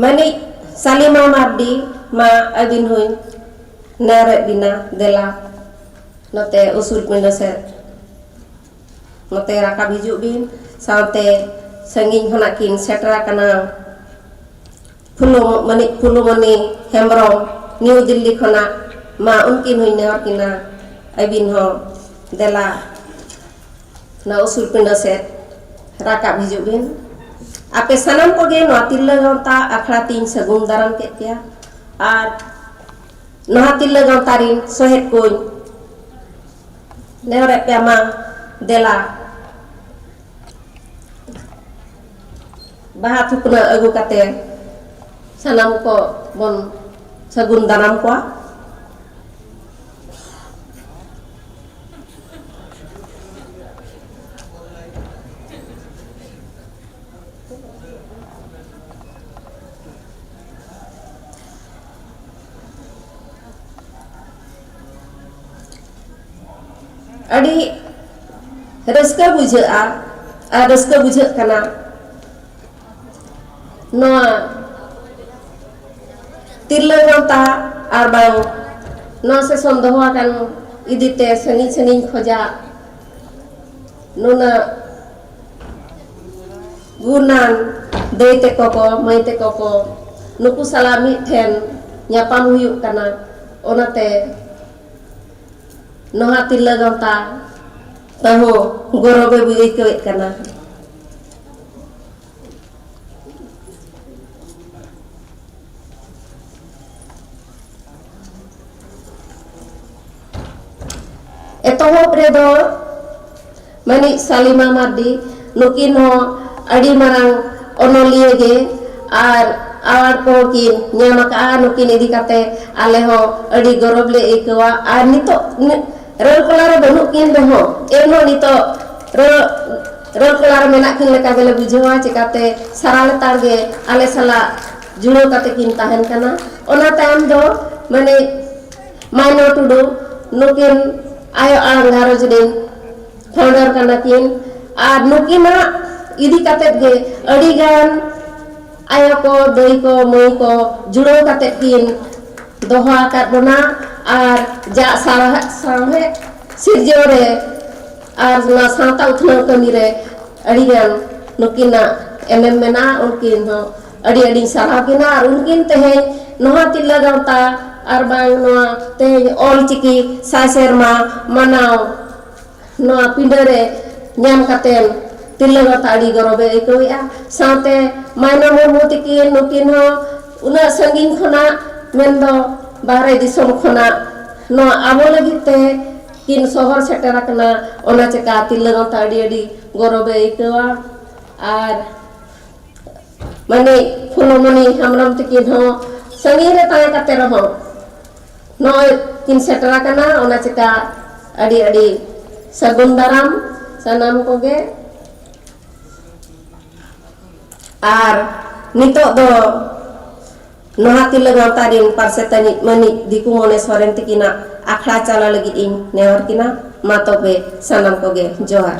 ᱢᱟᱹᱱᱤᱡ ᱥᱟᱞᱤᱢᱟ ᱢᱟᱨᱰᱤ, ᱢᱟ ᱟᱹᱵᱤᱱ ᱦᱚᱸᱧ ᱱᱮᱦᱚᱨᱮᱫ ᱵᱤᱱᱟ, ᱫᱮᱞᱟ ᱱᱚᱛᱮ ᱩᱥᱩᱞ ᱯᱤᱸᱰᱟᱹ ᱥᱮᱫ ᱱᱚᱛᱮ ᱨᱟᱠᱟᱵ ᱦᱤᱡᱩᱜ ᱵᱤᱱ᱾ ᱥᱟᱶᱛᱮ ᱥᱟᱺᱜᱤᱧ ᱠᱷᱚᱱᱟᱜ ᱠᱤᱱ ᱥᱮᱴᱮᱨ ᱟᱠᱟᱱᱟ ᱯᱷᱩᱞᱳ-, ᱢᱟᱹᱱᱤᱡ ᱯᱷᱩᱞᱳᱢᱚᱱᱤ ᱦᱮᱢᱵᱨᱚᱢ, ᱱᱤᱭᱩ ᱫᱤᱞᱞᱤ ᱠᱷᱚᱱᱟᱜ, ᱢᱟ ᱩᱱᱠᱤᱱ ᱦᱚᱸᱧ ᱱᱮᱦᱚᱨ ᱠᱤᱱᱟ, ᱟᱹᱵᱤᱱ ᱦᱚᱸ ᱫᱮᱞᱟ ᱱᱚᱣᱟ ᱩᱥᱩᱞ ᱯᱤᱸᱰᱟᱹ ᱥᱮᱫ ᱨᱟᱠᱟᱵ ᱦᱤᱡᱩᱜ ᱵᱤᱱ᱾ ᱟᱯᱮ ᱥᱟᱱᱟᱢ ᱠᱚᱜᱮ ᱱᱚᱣᱟ ᱛᱤᱨᱞᱟᱹ ᱜᱟᱶᱛᱟ ᱟᱠᱷᱲᱟ ᱛᱤᱧ ᱥᱟᱹᱜᱩᱱ ᱫᱟᱨᱟᱢ ᱠᱮᱫ ᱯᱮᱭᱟ᱾ ᱟᱨ ᱱᱚᱣᱟ ᱛᱤᱨᱞᱟᱹ ᱜᱟᱶᱛᱟ ᱨᱤᱱ ᱥᱚᱦᱮᱫ ᱠᱚᱧ ᱱᱮᱦᱚᱨᱮᱫ ᱯᱮᱭᱟ, ᱢᱟ ᱫᱮᱞᱟ ᱵᱟᱦᱟ ᱛᱷᱩᱯᱱᱟᱹ ᱟᱹᱜᱩ ᱠᱟᱛᱮ ᱥᱟᱱᱟᱢ ᱠᱚ ᱵᱚᱱ ᱥᱟᱹᱜᱩᱱ ᱫᱟᱨᱟᱢ ᱠᱚᱣᱟ᱾ ᱟᱹᱰᱤ ᱨᱟᱹᱥᱠᱟᱹ ᱵᱩᱡᱷᱟᱹᱜᱼᱟ ᱟᱨ ᱨᱟᱹᱥᱠᱟᱹ ᱵᱩᱡᱷᱟᱹᱜ ᱠᱟᱱᱟ᱾ ᱱᱚᱣᱟ ᱛᱤᱨᱞᱟᱹ ᱜᱟᱶᱛᱟ ᱟᱨ ᱵᱟᱝ ᱱᱚᱣᱟ ᱥᱮᱥᱚᱱ ᱫᱚᱦᱚ ᱟᱠᱟᱱ ᱤᱫᱤ ᱛᱮ ᱥᱟᱺᱜᱤᱧ ᱥᱟᱺᱜᱤᱧ ᱠᱷᱚᱱᱟᱜ ᱱᱩᱱᱟᱹᱜ ᱜᱩᱱᱟᱱ ᱫᱟᱹᱭ ᱛᱟᱠᱚ ᱠᱚ, ᱢᱟᱹᱭ ᱛᱟᱠᱚ ᱠᱚ, ᱱᱩᱠᱩ ᱥᱟᱞᱟᱜ ᱢᱤᱫ ᱴᱷᱮᱱ ᱧᱟᱯᱟᱢ ᱦᱩᱭᱩᱜ ᱠᱟᱱᱟ᱾ ᱚᱱᱟᱛᱮ ᱱᱚᱣᱟ ᱛᱤᱨᱞᱟᱹ ᱜᱟᱶᱛᱟ ᱛᱮᱦᱚᱸ ᱜᱚᱨᱚᱵᱮ ᱟᱹᱭᱠᱟᱹᱣᱮᱫ ᱠᱟᱱᱟ᱾ ᱮᱛᱚᱦᱚᱵ ᱨᱮᱫᱚ ᱢᱟᱹᱱᱤᱡ ᱥᱟᱞᱤᱢᱟ ᱢᱟᱨᱰᱤ, ᱱᱩᱠᱤᱱ ᱦᱚᱸ ᱟᱹᱰᱤ ᱢᱟᱨᱟᱝ ᱚᱱᱚᱞᱤᱭᱟᱹ ᱜᱮ ᱟᱨ ᱟᱣᱟᱨᱰ ᱠᱚᱦᱚᱸ ᱠᱤᱱ ᱧᱟᱢ ᱟᱠᱟᱫᱼᱟ᱾ ᱱᱩᱠᱤᱱ ᱤᱫᱤ ᱠᱟᱛᱮ ᱟᱞᱮ ᱦᱚᱸ ᱟᱹᱰᱤ ᱜᱚᱨᱚᱵᱽ ᱞᱮ ᱟᱹᱭᱠᱟᱹᱣᱟ᱾ ᱟᱨ ᱱᱤᱛᱚᱜ ᱨᱟᱹᱞᱠᱚᱞᱟ ᱨᱮ ᱵᱟᱹᱱᱩᱜ ᱠᱤᱱ ᱨᱮᱦᱚᱸ, ᱮᱱᱦᱚᱸ ᱱᱤᱛᱚᱜ ᱨᱟᱹᱞ ᱨᱟᱹᱞᱠᱚᱞᱟ ᱨᱮ ᱢᱮᱱᱟᱜ ᱠᱤᱱ ᱞᱮᱠᱟ ᱜᱮᱞᱮ ᱵᱩᱡᱷᱟᱹᱣᱟ᱾ ᱪᱮᱠᱟᱛᱮ ᱥᱟᱨᱟ ᱞᱮᱛᱟᱲ ᱜᱮ ᱟᱞᱮ ᱥᱟᱞᱟᱜ ᱡᱩᱲᱟᱹᱣ ᱠᱟᱛᱮ ᱠᱤᱱ ᱛᱟᱦᱮᱱ ᱠᱟᱱᱟ᱾ ᱚᱱᱟ ᱛᱟᱭᱚᱢ ᱫᱚ ᱢᱟᱹᱱᱤᱡ ᱢᱟᱭᱱᱚ ᱴᱩᱰᱩ, ᱱᱩᱠᱤᱱ ᱟᱭᱳ ᱟᱲᱟᱝ ᱜᱷᱟᱨᱚᱸᱡᱽ ᱨᱤᱱ ᱯᱷᱟᱣᱩᱱᱰᱟᱨ ᱠᱟᱱᱟ ᱠᱤᱱ᱾ ᱟᱨ ᱱᱩᱠᱤᱱᱟᱜ ᱤᱫᱤ ᱠᱟᱛᱮ ᱜᱮ ᱟᱹᱰᱤ ᱜᱟᱱ ᱟᱭᱳ ᱠᱚ, ᱫᱟᱹᱭ ᱠᱚ, ᱢᱟᱹᱭ ᱠᱚ ᱡᱩᱲᱟᱹᱣ ᱠᱟᱛᱮ ᱠᱤᱱ ᱫᱚᱦᱚ ᱟᱠᱟᱫ ᱵᱚᱱᱟ᱾ ᱟᱨ ᱡᱟᱜ ᱥᱟᱶᱦᱮᱫ, ᱥᱟᱶᱦᱮᱫ ᱥᱤᱨᱡᱟᱹᱣ ᱨᱮ ᱟᱨ ᱱᱚᱣᱟ ᱥᱟᱶᱛᱟ ᱩᱛᱱᱟᱹᱣ ᱠᱟᱹᱢᱤ ᱨᱮ ᱟᱹᱰᱤ ᱜᱟᱱ ᱱᱩᱠᱤᱱᱟᱜ ᱮᱱᱮᱢ ᱢᱮᱱᱟᱜᱼᱟ᱾ ᱩᱱᱠᱤᱱ ᱦᱚᱸ ᱟᱹᱰᱤ ᱟᱹᱰᱤᱧ ᱥᱟᱨᱦᱟᱣ ᱠᱤᱱᱟ᱾ ᱟᱨ ᱩᱱᱠᱤᱱ ᱛᱮᱦᱮᱧ ᱱᱚᱣᱟ ᱛᱤᱨᱞᱟᱹ ᱜᱟᱶᱛᱟ ᱟᱨ ᱵᱟᱝ ᱱᱚᱣᱟ ᱛᱮᱦᱮᱧ ᱚᱞ ᱪᱤᱠᱤ ᱥᱟᱭ ᱥᱮᱨᱢᱟ ᱢᱟᱱᱟᱣ ᱱᱚᱣᱟ ᱯᱤᱸᱰᱟᱹ ᱨᱮ ᱧᱟᱢ ᱠᱟᱛᱮᱱ ᱛᱤᱨᱞᱟᱹ ᱜᱟᱶᱛᱟ ᱟᱹᱰᱤ ᱜᱚᱨᱚᱵᱮ ᱟᱹᱭᱠᱟᱹᱣᱮᱫᱼᱟ᱾ ᱥᱟᱶᱛᱮ ᱢᱟᱭᱱᱟ ᱢᱩᱨᱢᱩ ᱛᱤᱠᱤᱱ, ᱱᱩᱠᱤᱱ ᱦᱚᱸ ᱩᱱᱟᱹᱜ ᱥᱟᱺᱜᱤᱧ ᱠᱷᱚᱱᱟᱜ, ᱢᱮᱱᱫᱚ ᱵᱟᱦᱨᱮ ᱫᱤᱥᱚᱢ ᱠᱷᱚᱱᱟᱜ ᱱᱚᱣᱟ ᱟᱵᱚ ᱞᱟᱹᱜᱤᱫ ᱛᱮ ᱠᱤᱱ ᱥᱚᱦᱚᱨ ᱥᱮᱴᱮᱨ ᱟᱠᱟᱱᱟ᱾ ᱚᱱᱟ ᱪᱮᱠᱟ ᱛᱤᱨᱞᱟᱹ ᱜᱟᱶᱛᱟ ᱟᱹᱰᱤ ᱟᱹᱰᱤ ᱜᱚᱨᱚᱵᱮ ᱟᱹᱭᱠᱟᱹᱣᱟ᱾ ᱟᱨ ᱢᱟᱹᱱᱤᱡ ᱯᱷᱩᱞᱚᱢᱚᱱᱤ ᱦᱮᱢᱵᱨᱚᱢ ᱛᱤᱠᱤᱱ ᱦᱚᱸ ᱥᱟᱺᱜᱤᱧ ᱨᱮ ᱛᱟᱦᱮᱸ ᱠᱟᱛᱮ ᱨᱮᱦᱚᱸ ᱱᱚᱜᱼᱚᱭ ᱠᱤᱱ ᱥᱮᱴᱮᱨ ᱟᱠᱟᱱᱟ᱾ ᱚᱱᱟ ᱪᱮᱠᱟ ᱟᱹᱰᱤ ᱟᱹᱰᱤ ᱥᱟᱹᱜᱩᱱ ᱫᱟᱨᱟᱢ ᱥᱟᱱᱟᱢ ᱠᱚᱜᱮ᱾ ᱟᱨ ᱱᱤᱛᱚᱜ ᱫᱚ ᱱᱚᱣᱟ ᱛᱤᱨᱞᱟᱹ ᱜᱟᱶᱛᱟ ᱨᱤᱱ ᱯᱟᱨᱥᱮᱛᱟᱱᱤᱡ ᱢᱟᱹᱱᱤᱡ ᱫᱤᱠᱩ ᱢᱚᱱᱮ ᱥᱚᱨᱮᱱ ᱛᱤᱠᱤᱱᱟᱜ ᱟᱠᱷᱲᱟ ᱪᱟᱞᱟᱣ ᱞᱟᱹᱜᱤᱫ ᱤᱧ ᱱᱮᱦᱚᱨ ᱠᱤᱱᱟ᱾ ᱢᱟ ᱛᱚᱵᱮ ᱥᱟᱱᱟᱢ ᱠᱚᱜᱮ ᱡᱚᱦᱟᱨ᱾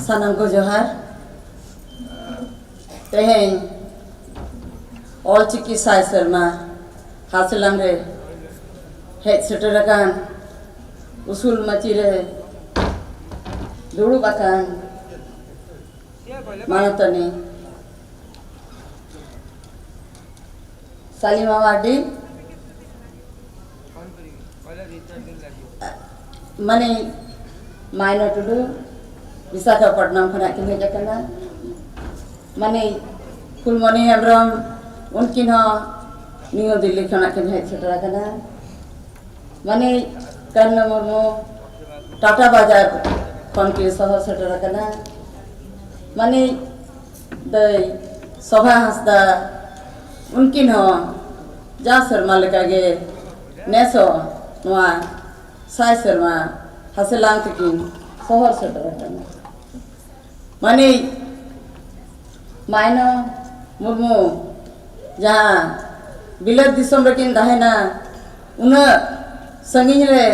ᱥᱟᱱᱟᱢ ᱠᱚ ᱡᱚᱦᱟᱨ᱾ ᱛᱮᱦᱮᱧ ᱚᱞᱪᱤᱠᱤ ᱥᱟᱭ ᱥᱮᱨᱢᱟ ᱦᱟᱥᱞᱟᱝ ᱨᱮ ᱦᱮᱡ ᱥᱮᱴᱮᱨ ᱟᱠᱟᱱ, ᱩᱥᱩᱞ ᱢᱟᱹᱪᱤ ᱨᱮ ᱫᱩᱲᱩᱵ ᱟᱠᱟᱱ ᱢᱟᱱᱚᱛᱟᱱᱤ ᱥᱟᱞᱤᱢᱟ ᱢᱟᱨᱰᱤ, ᱢᱟᱹᱱᱤᱡ ᱢᱟᱭᱱᱟ ᱴᱩᱰᱩ, ᱵᱤᱥᱟᱠᱷᱟᱯᱟᱴᱱᱟᱢ ᱠᱷᱚᱱᱟᱜ ᱠᱤᱱ ᱦᱮᱡ ᱟᱠᱟᱱᱟ᱾ ᱢᱟᱹᱱᱤᱡ ᱯᱷᱩᱞᱢᱚᱱᱤ ᱦᱮᱢᱵᱨᱚᱢ, ᱩᱱᱠᱤᱱ ᱦᱚᱸ ᱱᱤᱭᱩ ᱫᱤᱞᱞᱤ ᱠᱷᱚᱱᱟᱜ ᱠᱤᱱ ᱦᱮᱡ ᱥᱮᱴᱮᱨ ᱟᱠᱟᱱᱟ᱾ ᱢᱟᱹᱱᱤᱡ ᱠᱟᱱᱱᱟ ᱢᱩᱨᱢᱩ, ᱴᱟᱴᱟ ᱵᱟᱡᱟᱨ ᱠᱷᱚᱱ ᱠᱤᱱ ᱥᱚᱦᱚᱨ ᱥᱮᱴᱮᱨ ᱟᱠᱟᱱᱟ᱾ ᱢᱟᱹᱱᱤᱡ ᱫᱟᱹᱭ ᱥᱳᱵᱷᱟ ᱦᱟᱸᱥᱫᱟ, ᱩᱱᱠᱤᱱ ᱦᱚᱸ ᱡᱟᱣ ᱥᱮᱨᱢᱟ ᱞᱮᱠᱟᱜᱮ ᱱᱮᱥ ᱦᱚᱸ ᱱᱚᱣᱟ ᱥᱟᱭ ᱥᱮᱨᱢᱟ ᱦᱟᱥᱮᱞᱟᱝ ᱛᱮᱠᱤᱱ ᱥᱚᱦᱚᱨ ᱥᱮᱴᱮᱨ ᱟᱠᱟᱱᱟ᱾ ᱢᱟᱹᱱᱤᱡ ᱢᱟᱭᱱᱚ ᱢᱩᱨᱢᱩ, ᱡᱟᱦᱟᱸ ᱵᱤᱞᱟᱹᱛ ᱫᱤᱥᱚᱢ ᱨᱮᱠᱤᱱ ᱛᱟᱦᱮᱱᱟ, ᱩᱱᱟᱹᱜ ᱥᱟᱺᱜᱤᱧ ᱨᱮ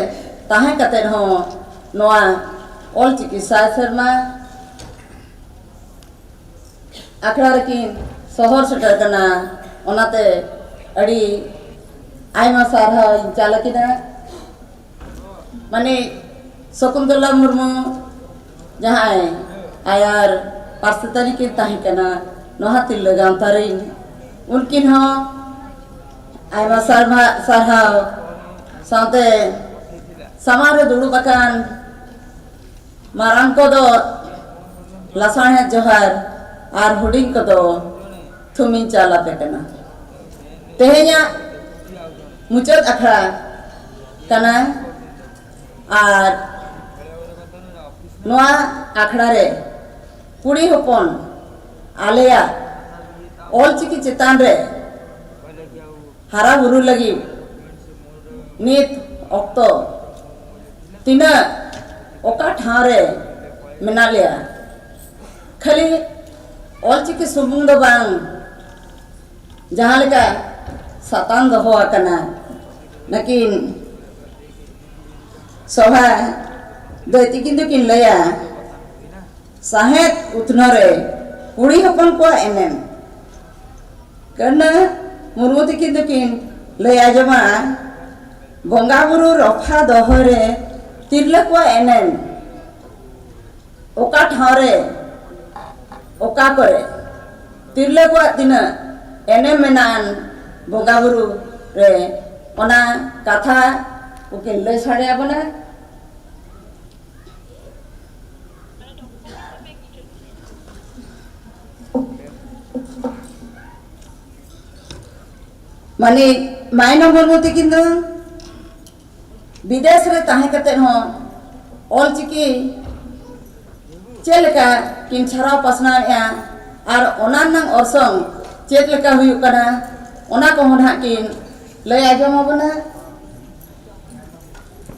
ᱛᱟᱦᱮᱸ ᱠᱟᱛᱮᱫ ᱦᱚᱸ ᱱᱚᱣᱟ ᱚᱞᱪᱤᱠᱤ ᱥᱟᱭ ᱥᱮᱨᱢᱟ ᱟᱠᱷᱲᱟ ᱨᱮᱠᱤᱱ ᱥᱚᱦᱚᱨ ᱥᱮᱴᱮᱨ ᱠᱟᱱᱟ, ᱚᱱᱟᱛᱮ ᱟᱹᱰᱤ ᱟᱭᱢᱟ ᱥᱟᱨᱦᱟᱣ ᱤᱧ ᱪᱟᱞ ᱟᱹᱠᱤᱱᱟ᱾ ᱢᱟᱹᱱᱤᱡ ᱥᱚᱠᱩᱱᱛᱚᱞᱟ ᱢᱩᱨᱢᱩ, ᱡᱟᱦᱟᱸᱭ ᱟᱭᱟᱨ ᱯᱟᱨᱥᱮᱛᱟᱹᱨᱤ ᱠᱤᱱ ᱛᱟᱦᱮᱸ ᱠᱟᱱᱟ ᱱᱚᱣᱟ ᱛᱤᱨᱞᱟᱹ ᱜᱟᱶᱛᱟ ᱨᱮᱱ, ᱩᱱᱠᱤᱱ ᱦᱚᱸ ᱟᱭᱢᱟ ᱥᱟᱨᱦᱟ-, ᱥᱟᱨᱦᱟᱣ᱾ ᱥᱟᱶᱛᱮ ᱥᱟᱢᱟᱝ ᱨᱮ ᱫᱩᱲᱩᱵ ᱟᱠᱟᱱ ᱢᱟᱨᱟᱝ ᱠᱚᱫᱚ ᱞᱟᱥᱟᱲᱦᱮᱫ ᱡᱚᱦᱟᱨ ᱟᱨ ᱦᱩᱰᱤᱧ ᱠᱚᱫᱚ ᱛᱷᱩᱢᱤᱧ ᱪᱟᱞ ᱟᱯᱮ ᱠᱟᱱᱟ᱾ ᱛᱮᱦᱮᱧᱟᱜ ᱢᱩᱪᱟᱹᱫ ᱟᱠᱷᱲᱟ ᱠᱟᱱᱟ ᱟᱨ ᱱᱚᱣᱟ ᱟᱠᱷᱲᱟ ᱨᱮ ᱠᱩᱲᱤ ᱦᱚᱯᱚᱱ ᱟᱞᱮᱭᱟᱜ ᱚᱞᱪᱤᱠᱤ ᱪᱮᱛᱟᱱ ᱨᱮ ᱦᱟᱨᱟ ᱵᱩᱨᱩ ᱞᱟᱹᱜᱤᱫ ᱱᱤᱛ ᱚᱠᱛᱚ ᱛᱤᱱᱟᱹᱜ ᱚᱠᱟ ᱴᱷᱟᱶ ᱨᱮ ᱢᱮᱱᱟᱜ ᱞᱮᱭᱟ᱾ ᱠᱷᱟᱹᱞᱤ ᱚᱞᱪᱤᱠᱤ ᱥᱩᱢᱩᱝ ᱫᱚ ᱵᱟᱝ, ᱡᱟᱦᱟᱸ ᱞᱮᱠᱟ ᱥᱟᱛᱟᱢ ᱫᱚᱦᱚ ᱟᱠᱟᱱᱟ, ᱱᱟᱹᱠᱤᱱ ᱥᱚᱵᱷᱟ ᱫᱟᱹᱭ ᱛᱤᱠᱤᱱ ᱫᱚᱠᱤᱱ ᱞᱟᱹᱭᱟ, ᱥᱟᱶᱦᱮᱫ ᱩᱛᱱᱟᱹᱣ ᱨᱮ ᱠᱩᱲᱤ ᱦᱚᱯᱚᱱ ᱠᱚᱣᱟᱜ ᱮᱱᱮᱢ᱾ ᱠᱟᱹᱱᱦᱟᱹ ᱢᱩᱨᱢᱩ ᱛᱤᱠᱤᱱ ᱫᱚᱠᱤᱱ ᱞᱟᱹᱭ ᱟᱸᱡᱚᱢᱟ, ᱵᱚᱸᱜᱟ ᱵᱩᱨᱩ ᱨᱚᱯᱷᱟ ᱫᱚᱦᱚ ᱨᱮ ᱛᱤᱨᱞᱟᱹ ᱠᱚᱣᱟᱜ ᱮᱱᱮᱢ᱾ ᱚᱠᱟ ᱴᱷᱟᱶ ᱨᱮ, ᱚᱠᱟ ᱠᱚᱨᱮ ᱛᱤᱨᱞᱟᱹ ᱠᱚᱣᱟᱜ ᱛᱤᱱᱟᱹᱜ ᱮᱱᱮᱢ ᱢᱮᱱᱟᱜᱼᱟᱱ ᱵᱚᱸᱜᱟ ᱵᱩᱨᱩ ᱨᱮ, ᱚᱱᱟ ᱠᱟᱛᱷᱟ ᱠᱚᱠᱤᱱ ᱞᱟᱹᱭ ᱥᱟᱰᱮ ᱟᱵᱚᱱᱟ᱾ ᱢᱟᱱᱮ, ᱢᱟᱭᱱᱟ ᱢᱩᱨᱢᱩ ᱛᱤᱠᱤᱱ ᱫᱚ ᱵᱤᱫᱮᱥ ᱨᱮ ᱛᱟᱦᱮᱸ ᱠᱟᱛᱮ ᱦᱚᱸ ᱚᱞᱪᱤᱠᱤ ᱪᱮᱫ ᱞᱮᱠᱟ ᱠᱤᱱ ᱪᱷᱟᱨᱟᱣ ᱯᱟᱥᱱᱟᱣᱮᱫᱼᱟ ᱟᱨ ᱚᱱᱟ ᱨᱮᱱᱟᱜ ᱚᱨᱥᱚᱝ ᱪᱮᱫ ᱞᱮᱠᱟ ᱦᱩᱭᱩᱜ ᱠᱟᱱᱟ, ᱚᱱᱟ ᱠᱚᱦᱚᱸ ᱱᱟᱦᱟᱜ ᱠᱤᱱ ᱞᱟᱹᱭ ᱟᱸᱡᱚᱢ ᱟᱵᱚᱱᱟ᱾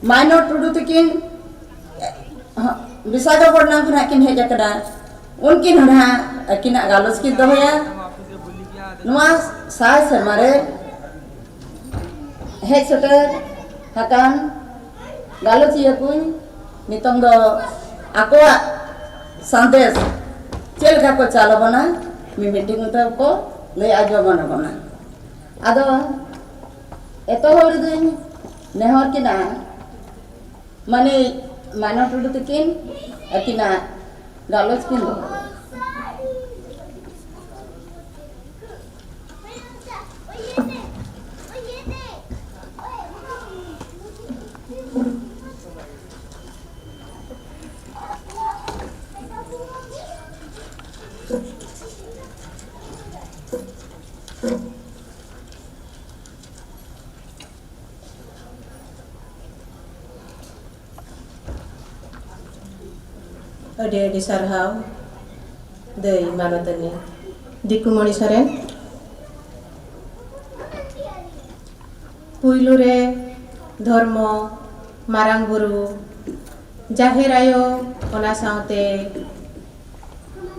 ᱢᱟᱭᱱᱚ ᱴᱩᱰᱩ ᱛᱤᱠᱤᱱ ᱵᱤᱥᱟᱠᱷᱟᱯᱟᱴᱱᱟᱢ ᱠᱷᱚᱱᱟᱜ ᱠᱤᱱ ᱦᱮᱡ ᱟᱠᱟᱱᱟ᱾ ᱩᱱᱠᱤᱱ ᱦᱚᱸ ᱱᱟᱦᱟᱜ ᱟᱹᱠᱤᱱᱟᱜ ᱜᱟᱞᱚᱪ ᱠᱤᱱ ᱫᱚᱦᱚᱭᱟ᱾ ᱱᱚᱣᱟ ᱥᱟᱭ ᱥᱮᱨᱢᱟ ᱨᱮ ᱦᱮᱡ ᱥᱮᱴᱮᱨ ᱟᱠᱟᱱ ᱜᱟᱞᱚᱪᱤᱭᱟᱹ ᱠᱚ ᱱᱤᱛᱚᱝ ᱫᱚ ᱟᱠᱚᱣᱟᱜ ᱥᱟᱸᱫᱮᱥ ᱪᱮᱫ ᱞᱮᱠᱟ ᱠᱚ ᱪᱟᱞ ᱟᱵᱚᱱᱟ, ᱢᱤᱢᱤᱫᱴᱤᱡ ᱢᱚᱛᱚ ᱠᱚ ᱞᱟᱹᱭ ᱟᱸᱡᱚᱢ ᱟᱵᱚᱱᱟ᱾ ᱟᱫᱚ ᱮᱛᱚᱦᱚᱵ ᱨᱮᱫᱚᱧ ᱱᱮᱦᱚᱨ ᱠᱤᱱᱟ, ᱢᱟᱱᱮ ᱢᱟᱭᱱᱚ ᱴᱩᱰᱩ ᱛᱟᱹᱠᱤᱱ ᱟᱹᱠᱤᱱᱟᱜ ᱜᱟᱞᱚᱪ ᱠᱤᱱ ᱫᱚᱦᱚ᱾ ᱟᱹᱰᱤ ᱟᱹᱰᱤ ᱥᱟᱨᱦᱟᱣ ᱫᱟᱹᱭ ᱢᱟᱱᱚᱛᱟᱱᱤ ᱫᱤᱠᱩᱢᱚᱬᱤ ᱥᱚᱨᱮᱱ᱾ ᱯᱩᱭᱞᱩ ᱨᱮ ᱫᱷᱚᱨᱢᱚ, ᱢᱟᱨᱟᱝ ᱵᱩᱨᱩ, ᱡᱟᱦᱮᱨ ᱟᱭᱳ, ᱚᱱᱟ ᱥᱟᱶᱛᱮ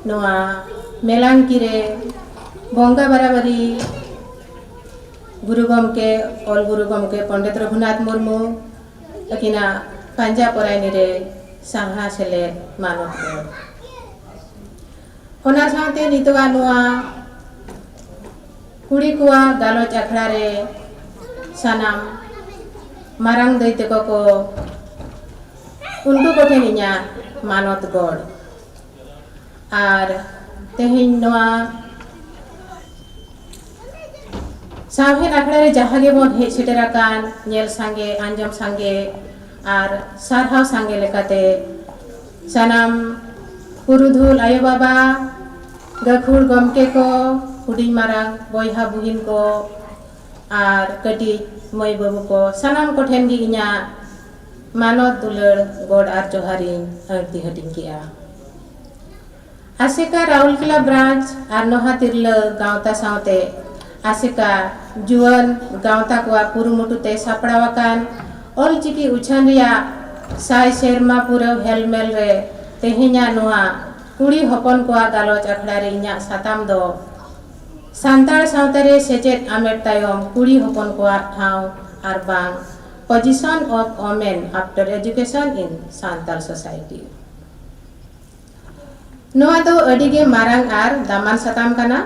ᱱᱚᱣᱟ ᱢᱮᱞᱟᱝᱠᱤ ᱨᱮ ᱵᱚᱸᱜᱟ ᱵᱟᱨᱟᱵᱟᱨᱤ ᱜᱩᱨᱩ ᱜᱚᱢᱠᱮ, ᱚᱞ ᱜᱩᱨᱩ ᱜᱚᱢᱠᱮ ᱯᱚᱱᱰᱤᱛ ᱨᱚᱜᱷᱩᱱᱟᱛᱷ ᱢᱩᱨᱢᱩ ᱟᱹᱠᱤᱱᱟᱜ ᱯᱟᱸᱡᱟ ᱯᱚᱨᱟᱭᱱᱤ ᱨᱮ ᱥᱟᱨᱦᱟᱣ ᱥᱮᱞᱮᱫ ᱢᱟᱱᱚᱛ ᱠᱚ᱾ ᱚᱱᱟ ᱥᱟᱶᱛᱮ ᱱᱤᱛᱚᱜᱟᱜ ᱱᱚᱣᱟ ᱠᱩᱲᱤ ᱠᱚᱣᱟᱜ ᱜᱟᱞᱚᱪ ᱟᱠᱷᱲᱟ ᱨᱮ ᱥᱟᱱᱟᱢ ᱢᱟᱨᱟᱝ ᱫᱟᱹᱭ ᱛᱟᱠᱚ ᱠᱚ, ᱩᱱᱠᱩ ᱠᱚᱴᱷᱮᱱ ᱤᱧᱟᱹᱜ ᱢᱟᱱᱚᱛ ᱜᱚᱲ᱾ ᱟᱨ ᱛᱮᱦᱮᱧ ᱱᱚᱣᱟ ᱥᱟᱶᱦᱮᱫ ᱟᱠᱷᱲᱟ ᱨᱮ ᱡᱟᱦᱟᱸ ᱜᱮᱵᱚᱱ ᱦᱮᱡ ᱥᱮᱴᱮᱨ ᱟᱠᱟᱱ, ᱧᱮᱞ ᱥᱟᱸᱜᱮ, ᱟᱸᱡᱚᱢ ᱥᱟᱸᱜᱮ ᱟᱨ ᱥᱟᱨᱦᱟᱣ ᱥᱟᱸᱜᱮ ᱞᱮᱠᱟᱛᱮ ᱥᱟᱱᱟᱢ ᱯᱩᱨᱩᱫᱷᱩᱞ ᱟᱭᱳᱼᱵᱟᱵᱟ, ᱜᱟᱹᱠᱷᱩᱲ ᱜᱚᱢᱠᱮ ᱠᱚ, ᱦᱩᱰᱤᱧ ᱢᱟᱨᱟᱝ ᱵᱚᱭᱦᱟ ᱵᱩᱦᱤᱱ ᱠᱚ ᱟᱨ ᱠᱟᱹᱴᱤᱡ ᱢᱟᱹᱭ ᱵᱟᱹᱵᱩ ᱠᱚ, ᱥᱟᱱᱟᱢ ᱠᱚᱴᱷᱮᱱ ᱜᱮ ᱤᱧᱟᱹᱜ ᱢᱟᱱᱚᱛ ᱫᱩᱞᱟᱹᱲ, ᱜᱚᱰ ᱟᱨ ᱡᱚᱦᱟᱨᱤᱧ ᱟᱹᱲᱛᱤ ᱦᱟᱹᱴᱤᱧ ᱠᱮᱜᱼᱟ᱾ ᱟᱥᱮᱠᱟ ᱨᱟᱣᱩᱞᱠᱮᱞᱟ ᱵᱨᱟᱧᱪ ᱟᱨ ᱱᱚᱦᱟ ᱛᱤᱨᱞᱟᱹ ᱜᱟᱶᱛᱟ ᱥᱟᱶᱛᱮ ᱟᱥᱮᱠᱟ ᱡᱩᱣᱟᱹᱱ ᱜᱟᱶᱛᱟ ᱠᱚᱣᱟᱜ ᱠᱩᱨᱩᱢᱩᱴᱩ ᱛᱮ ᱥᱟᱯᱲᱟᱣ ᱟᱠᱟᱱ ᱚᱞᱪᱤᱠᱤ ᱩᱪᱷᱟᱹᱱ ᱨᱮᱭᱟᱜ ᱥᱟᱭ ᱥᱮᱨᱢᱟ ᱯᱩᱨᱟᱹᱣ ᱦᱮᱞᱢᱮᱞ ᱨᱮ ᱛᱮᱦᱮᱧᱟᱜ ᱱᱚᱣᱟ ᱠᱩᱲᱤ ᱦᱚᱯᱚᱱ ᱠᱚᱣᱟᱜ ᱜᱟᱞᱚᱪ ᱟᱠᱷᱲᱟ ᱨᱮ ᱤᱧᱟᱹᱜ ᱥᱟᱛᱟᱢ ᱫᱚ ᱥᱟᱱᱛᱟᱲ ᱥᱟᱶᱛᱟ ᱨᱮ ᱥᱮᱪᱮᱫ ᱟᱢᱮᱴ ᱛᱟᱭᱚᱢ ᱠᱩᱲᱤ ᱦᱚᱯᱚᱱ ᱠᱚᱣᱟᱜ ᱴᱷᱟᱶ ᱟᱨ ᱵᱟᱝ Position of Women After Education in Santal Society᱾ ᱱᱚᱣᱟ ᱫᱚ ᱟᱹᱰᱤ ᱜᱮ ᱢᱟᱨᱟᱝ ᱟᱨ ᱫᱟᱢᱟᱱ ᱥᱟᱛᱟᱢ ᱠᱟᱱᱟ᱾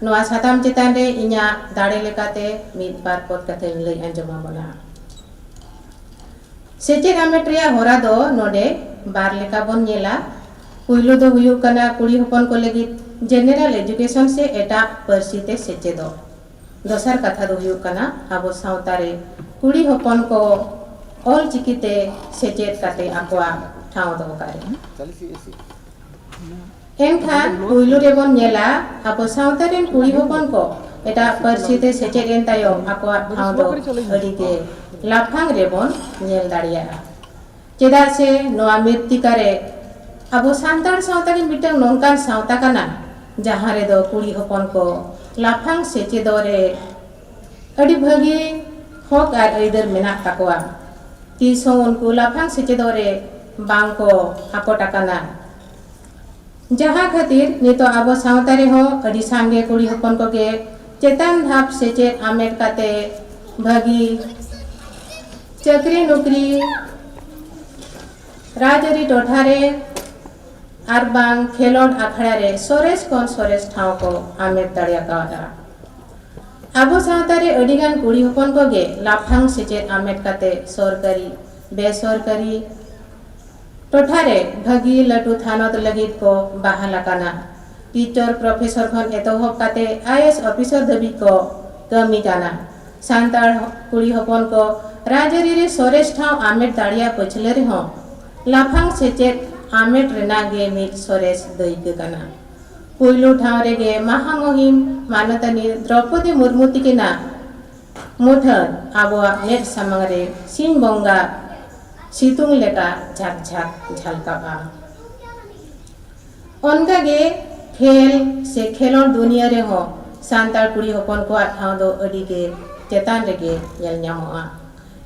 ᱱᱚᱣᱟ ᱥᱟᱛᱟᱢ ᱪᱮᱛᱟᱱ ᱨᱮ ᱤᱧᱟᱹᱜ ᱫᱟᱲᱮ ᱞᱮᱠᱟᱛᱮ ᱢᱤᱫ ᱵᱟᱨ ᱯᱚᱫ ᱠᱟᱛᱷᱟᱧ ᱞᱟᱹᱭ ᱟᱸᱡᱚᱢ ᱟᱵᱚᱱᱟ᱾ ᱥᱮᱪᱮᱫ ᱟᱢᱮᱴ ᱨᱮᱭᱟᱜ ᱦᱚᱨᱟ ᱫᱚ ᱱᱚᱰᱮ ᱵᱟᱨ ᱞᱮᱠᱟ ᱵᱚᱱ ᱧᱮᱞᱟ᱾ ᱯᱩᱭᱞᱩ ᱫᱚ ᱦᱩᱭᱩᱜ ᱠᱟᱱᱟ ᱠᱩᱲᱤ ᱦᱚᱯᱚᱱ ᱠᱚ ᱞᱟᱹᱜᱤᱫ general education ᱥᱮ ᱮᱴᱟᱜ ᱯᱟᱹᱨᱥᱤ ᱛᱮ ᱥᱮᱪᱮᱫᱚᱜ᱾ ᱫᱚᱥᱟᱨ ᱠᱟᱛᱷᱟ ᱫᱚ ᱦᱩᱭᱩᱜ ᱠᱟᱱᱟ ᱟᱵᱚ ᱥᱟᱶᱛᱟ ᱨᱮ ᱠᱩᱲᱤ ᱦᱚᱯᱚᱱ ᱠᱚ ᱚᱞ ᱪᱤᱠᱤ ᱛᱮ ᱥᱮᱪᱮᱫ ᱠᱟᱛᱮ ᱟᱠᱚᱣᱟᱜ ᱴᱷᱟᱶ ᱫᱚᱦᱚ ᱠᱟᱜ ᱨᱮ᱾ ᱮᱱᱠᱷᱟᱱ ᱯᱩᱭᱞᱩ ᱨᱮᱵᱚᱱ ᱧᱮᱞᱟ ᱟᱵᱚ ᱥᱟᱶᱛᱟ ᱨᱮᱱ ᱠᱩᱲᱤ ᱦᱚᱯᱚᱱ ᱠᱚ ᱮᱴᱟᱜ ᱯᱟᱹᱨᱥᱤ ᱛᱮ ᱥᱮᱪᱮᱫ ᱮᱱ ᱛᱟᱭᱚᱢ ᱟᱠᱚᱣᱟᱜ ᱴᱷᱟᱶ ᱫᱚ ᱟᱹᱰᱤ ᱜᱮ ᱞᱟᱯᱷᱟᱝ ᱨᱮᱵᱚᱱ ᱧᱮᱞ ᱫᱟᱲᱮᱭᱟᱜᱼᱟ᱾ ᱪᱮᱫᱟᱜ ᱥᱮ ᱱᱚᱣᱟ ᱢᱤᱫ ᱴᱤᱠᱟ ᱨᱮ ᱟᱵᱚ ᱥᱟᱱᱛᱟᱲ ᱥᱟᱶᱛᱟ ᱜᱮ ᱢᱤᱫᱴᱟᱝ ᱱᱚᱝᱠᱟᱱ ᱥᱟᱶᱛᱟ ᱠᱟᱱᱟ, ᱡᱟᱦᱟᱸ ᱨᱮᱫᱚ ᱠᱩᱲᱤ ᱦᱚᱯᱚᱱ ᱠᱚ ᱞᱟᱯᱷᱟᱝ ᱥᱮᱪᱮᱫᱚᱜ ᱨᱮ ᱟᱹᱰᱤ ᱵᱷᱟᱹᱜᱤ ᱦᱚᱠ ᱟᱨ ᱟᱹᱭᱫᱟᱹᱨ ᱢᱮᱱᱟᱜ ᱛᱟᱠᱚᱣᱟ᱾ ᱛᱤᱥ ᱦᱚᱸ ᱩᱱᱠᱩ ᱞᱟᱯᱷᱟᱝ ᱥᱮᱪᱮᱫᱚᱜ ᱨᱮ ᱵᱟᱝ ᱠᱚ ᱟᱠᱚᱴ ᱟᱠᱟᱱᱟ᱾ ᱡᱟᱦᱟᱸ ᱠᱷᱟᱹᱛᱤᱨ ᱱᱤᱛᱚᱜ ᱟᱵᱚ ᱥᱟᱶᱛᱟ ᱨᱮᱦᱚᱸ ᱟᱹᱰᱤ ᱥᱟᱸᱜᱮ ᱠᱩᱲᱤ ᱦᱚᱯᱚᱱ ᱠᱚᱜᱮ ᱪᱮᱛᱟᱱ ᱫᱷᱟᱯ ᱥᱮᱪᱮᱫ ᱟᱢᱮᱴ ᱠᱟᱛᱮ ᱵᱷᱟᱹᱜᱤ ᱪᱟᱹᱠᱨᱤ ᱱᱚᱠᱨᱤ, ᱨᱟᱡᱽᱟᱹᱨᱤ ᱴᱚᱴᱷᱟ ᱨᱮ ᱟᱨ ᱵᱟᱝ ᱠᱷᱮᱞᱳᱰ ᱟᱠᱷᱲᱟ ᱨᱮ ᱥᱚᱨᱮᱥ ᱠᱷᱚᱱ ᱥᱚᱨᱮᱥ ᱴᱷᱟᱶ ᱠᱚ ᱟᱢᱮᱴ ᱫᱟᱲᱮ ᱟᱠᱟᱣᱫᱟ᱾ ᱟᱵᱚ ᱥᱟᱶᱛᱟ ᱨᱮ ᱟᱹᱰᱤᱜᱟᱱ ᱠᱩᱲᱤ ᱦᱚᱯᱚᱱ ᱠᱚᱜᱮ ᱞᱟᱯᱷᱟᱝ ᱥᱮᱪᱮᱫ ᱟᱢᱮᱴ ᱠᱟᱛᱮ ᱥᱚᱨᱠᱟᱨᱤ, ᱵᱮᱥᱚᱨᱠᱟᱨᱤ ᱴᱚᱴᱷᱟ ᱨᱮ ᱵᱷᱟᱹᱜᱤ ᱞᱟᱹᱴᱩ ᱛᱷᱟᱱᱚᱛ ᱞᱟᱹᱜᱤᱫ ᱠᱚ ᱵᱟᱦᱟᱞ ᱟᱠᱟᱱᱟ᱾ ᱴᱤᱪᱚᱨ ᱯᱨᱚᱯᱷᱮᱥᱚᱨ ᱠᱷᱚᱱ ᱮᱛᱚᱦᱚᱵ ᱠᱟᱛᱮ ᱟᱭ ᱮ ᱮᱥ ᱚᱯᱷᱤᱥᱚᱨ ᱫᱷᱟᱹᱵᱤᱡ ᱠᱚ ᱠᱟᱹᱢᱤ ᱠᱟᱱᱟ᱾ ᱥᱟᱱᱛᱟᱲ ᱠᱩᱲᱤ ᱦᱚᱯᱚᱱ ᱠᱚ ᱨᱟᱡᱽᱟᱹᱨᱤ ᱨᱮ ᱥᱚᱨᱮᱥ ᱴᱷᱟᱶ ᱟᱢᱮᱴ ᱫᱟᱲᱮᱭᱟᱜ ᱯᱟᱹᱪᱷᱞᱟᱹ ᱨᱮᱦᱚᱸ ᱞᱟᱯᱷᱟᱝ ᱥᱮᱪᱮᱫ ᱟᱢᱮᱴ ᱨᱮᱱᱟᱜ ᱜᱮ ᱢᱤᱫ ᱥᱚᱨᱮᱥ ᱫᱟᱹᱭᱠᱟᱹ ᱠᱟᱱᱟ᱾ ᱯᱩᱭᱞᱩ ᱴᱷᱟᱶ ᱨᱮᱜᱮ ᱢᱟᱦᱟᱢᱩᱦᱤᱢ ᱢᱟᱱᱚᱛᱟᱱᱤ ᱫᱨᱚᱯᱚᱫᱤ ᱢᱩᱨᱢᱩ ᱛᱤᱠᱤᱱᱟᱜ ᱢᱩᱴᱷᱟᱹᱱ ᱟᱵᱚᱣᱟᱜ ᱢᱮᱫ ᱥᱟᱢᱟᱝ ᱨᱮ ᱥᱤᱧ ᱵᱚᱸᱜᱟ ᱥᱤᱛᱩᱝ ᱞᱮᱠᱟ ᱡᱷᱟᱠ ᱡᱷᱟᱠ ᱡᱷᱟᱞᱠᱟᱜᱼᱟ᱾ ᱚᱱᱠᱟᱜᱮ ᱠᱷᱮᱞ ᱥᱮ ᱠᱷᱮᱞᱳᱰ ᱫᱩᱱᱤᱭᱟᱹ ᱨᱮᱦᱚᱸ ᱥᱟᱱᱛᱟᱲ ᱠᱩᱲᱤ ᱦᱚᱯᱚᱱ ᱠᱚᱣᱟᱜ ᱴᱷᱟᱶ ᱫᱚ ᱟᱹᱰᱤ ᱜᱮ ᱪᱮᱛᱟᱱ ᱨᱮᱜᱮ ᱧᱮᱞ ᱧᱟᱢᱚᱜᱼᱟ᱾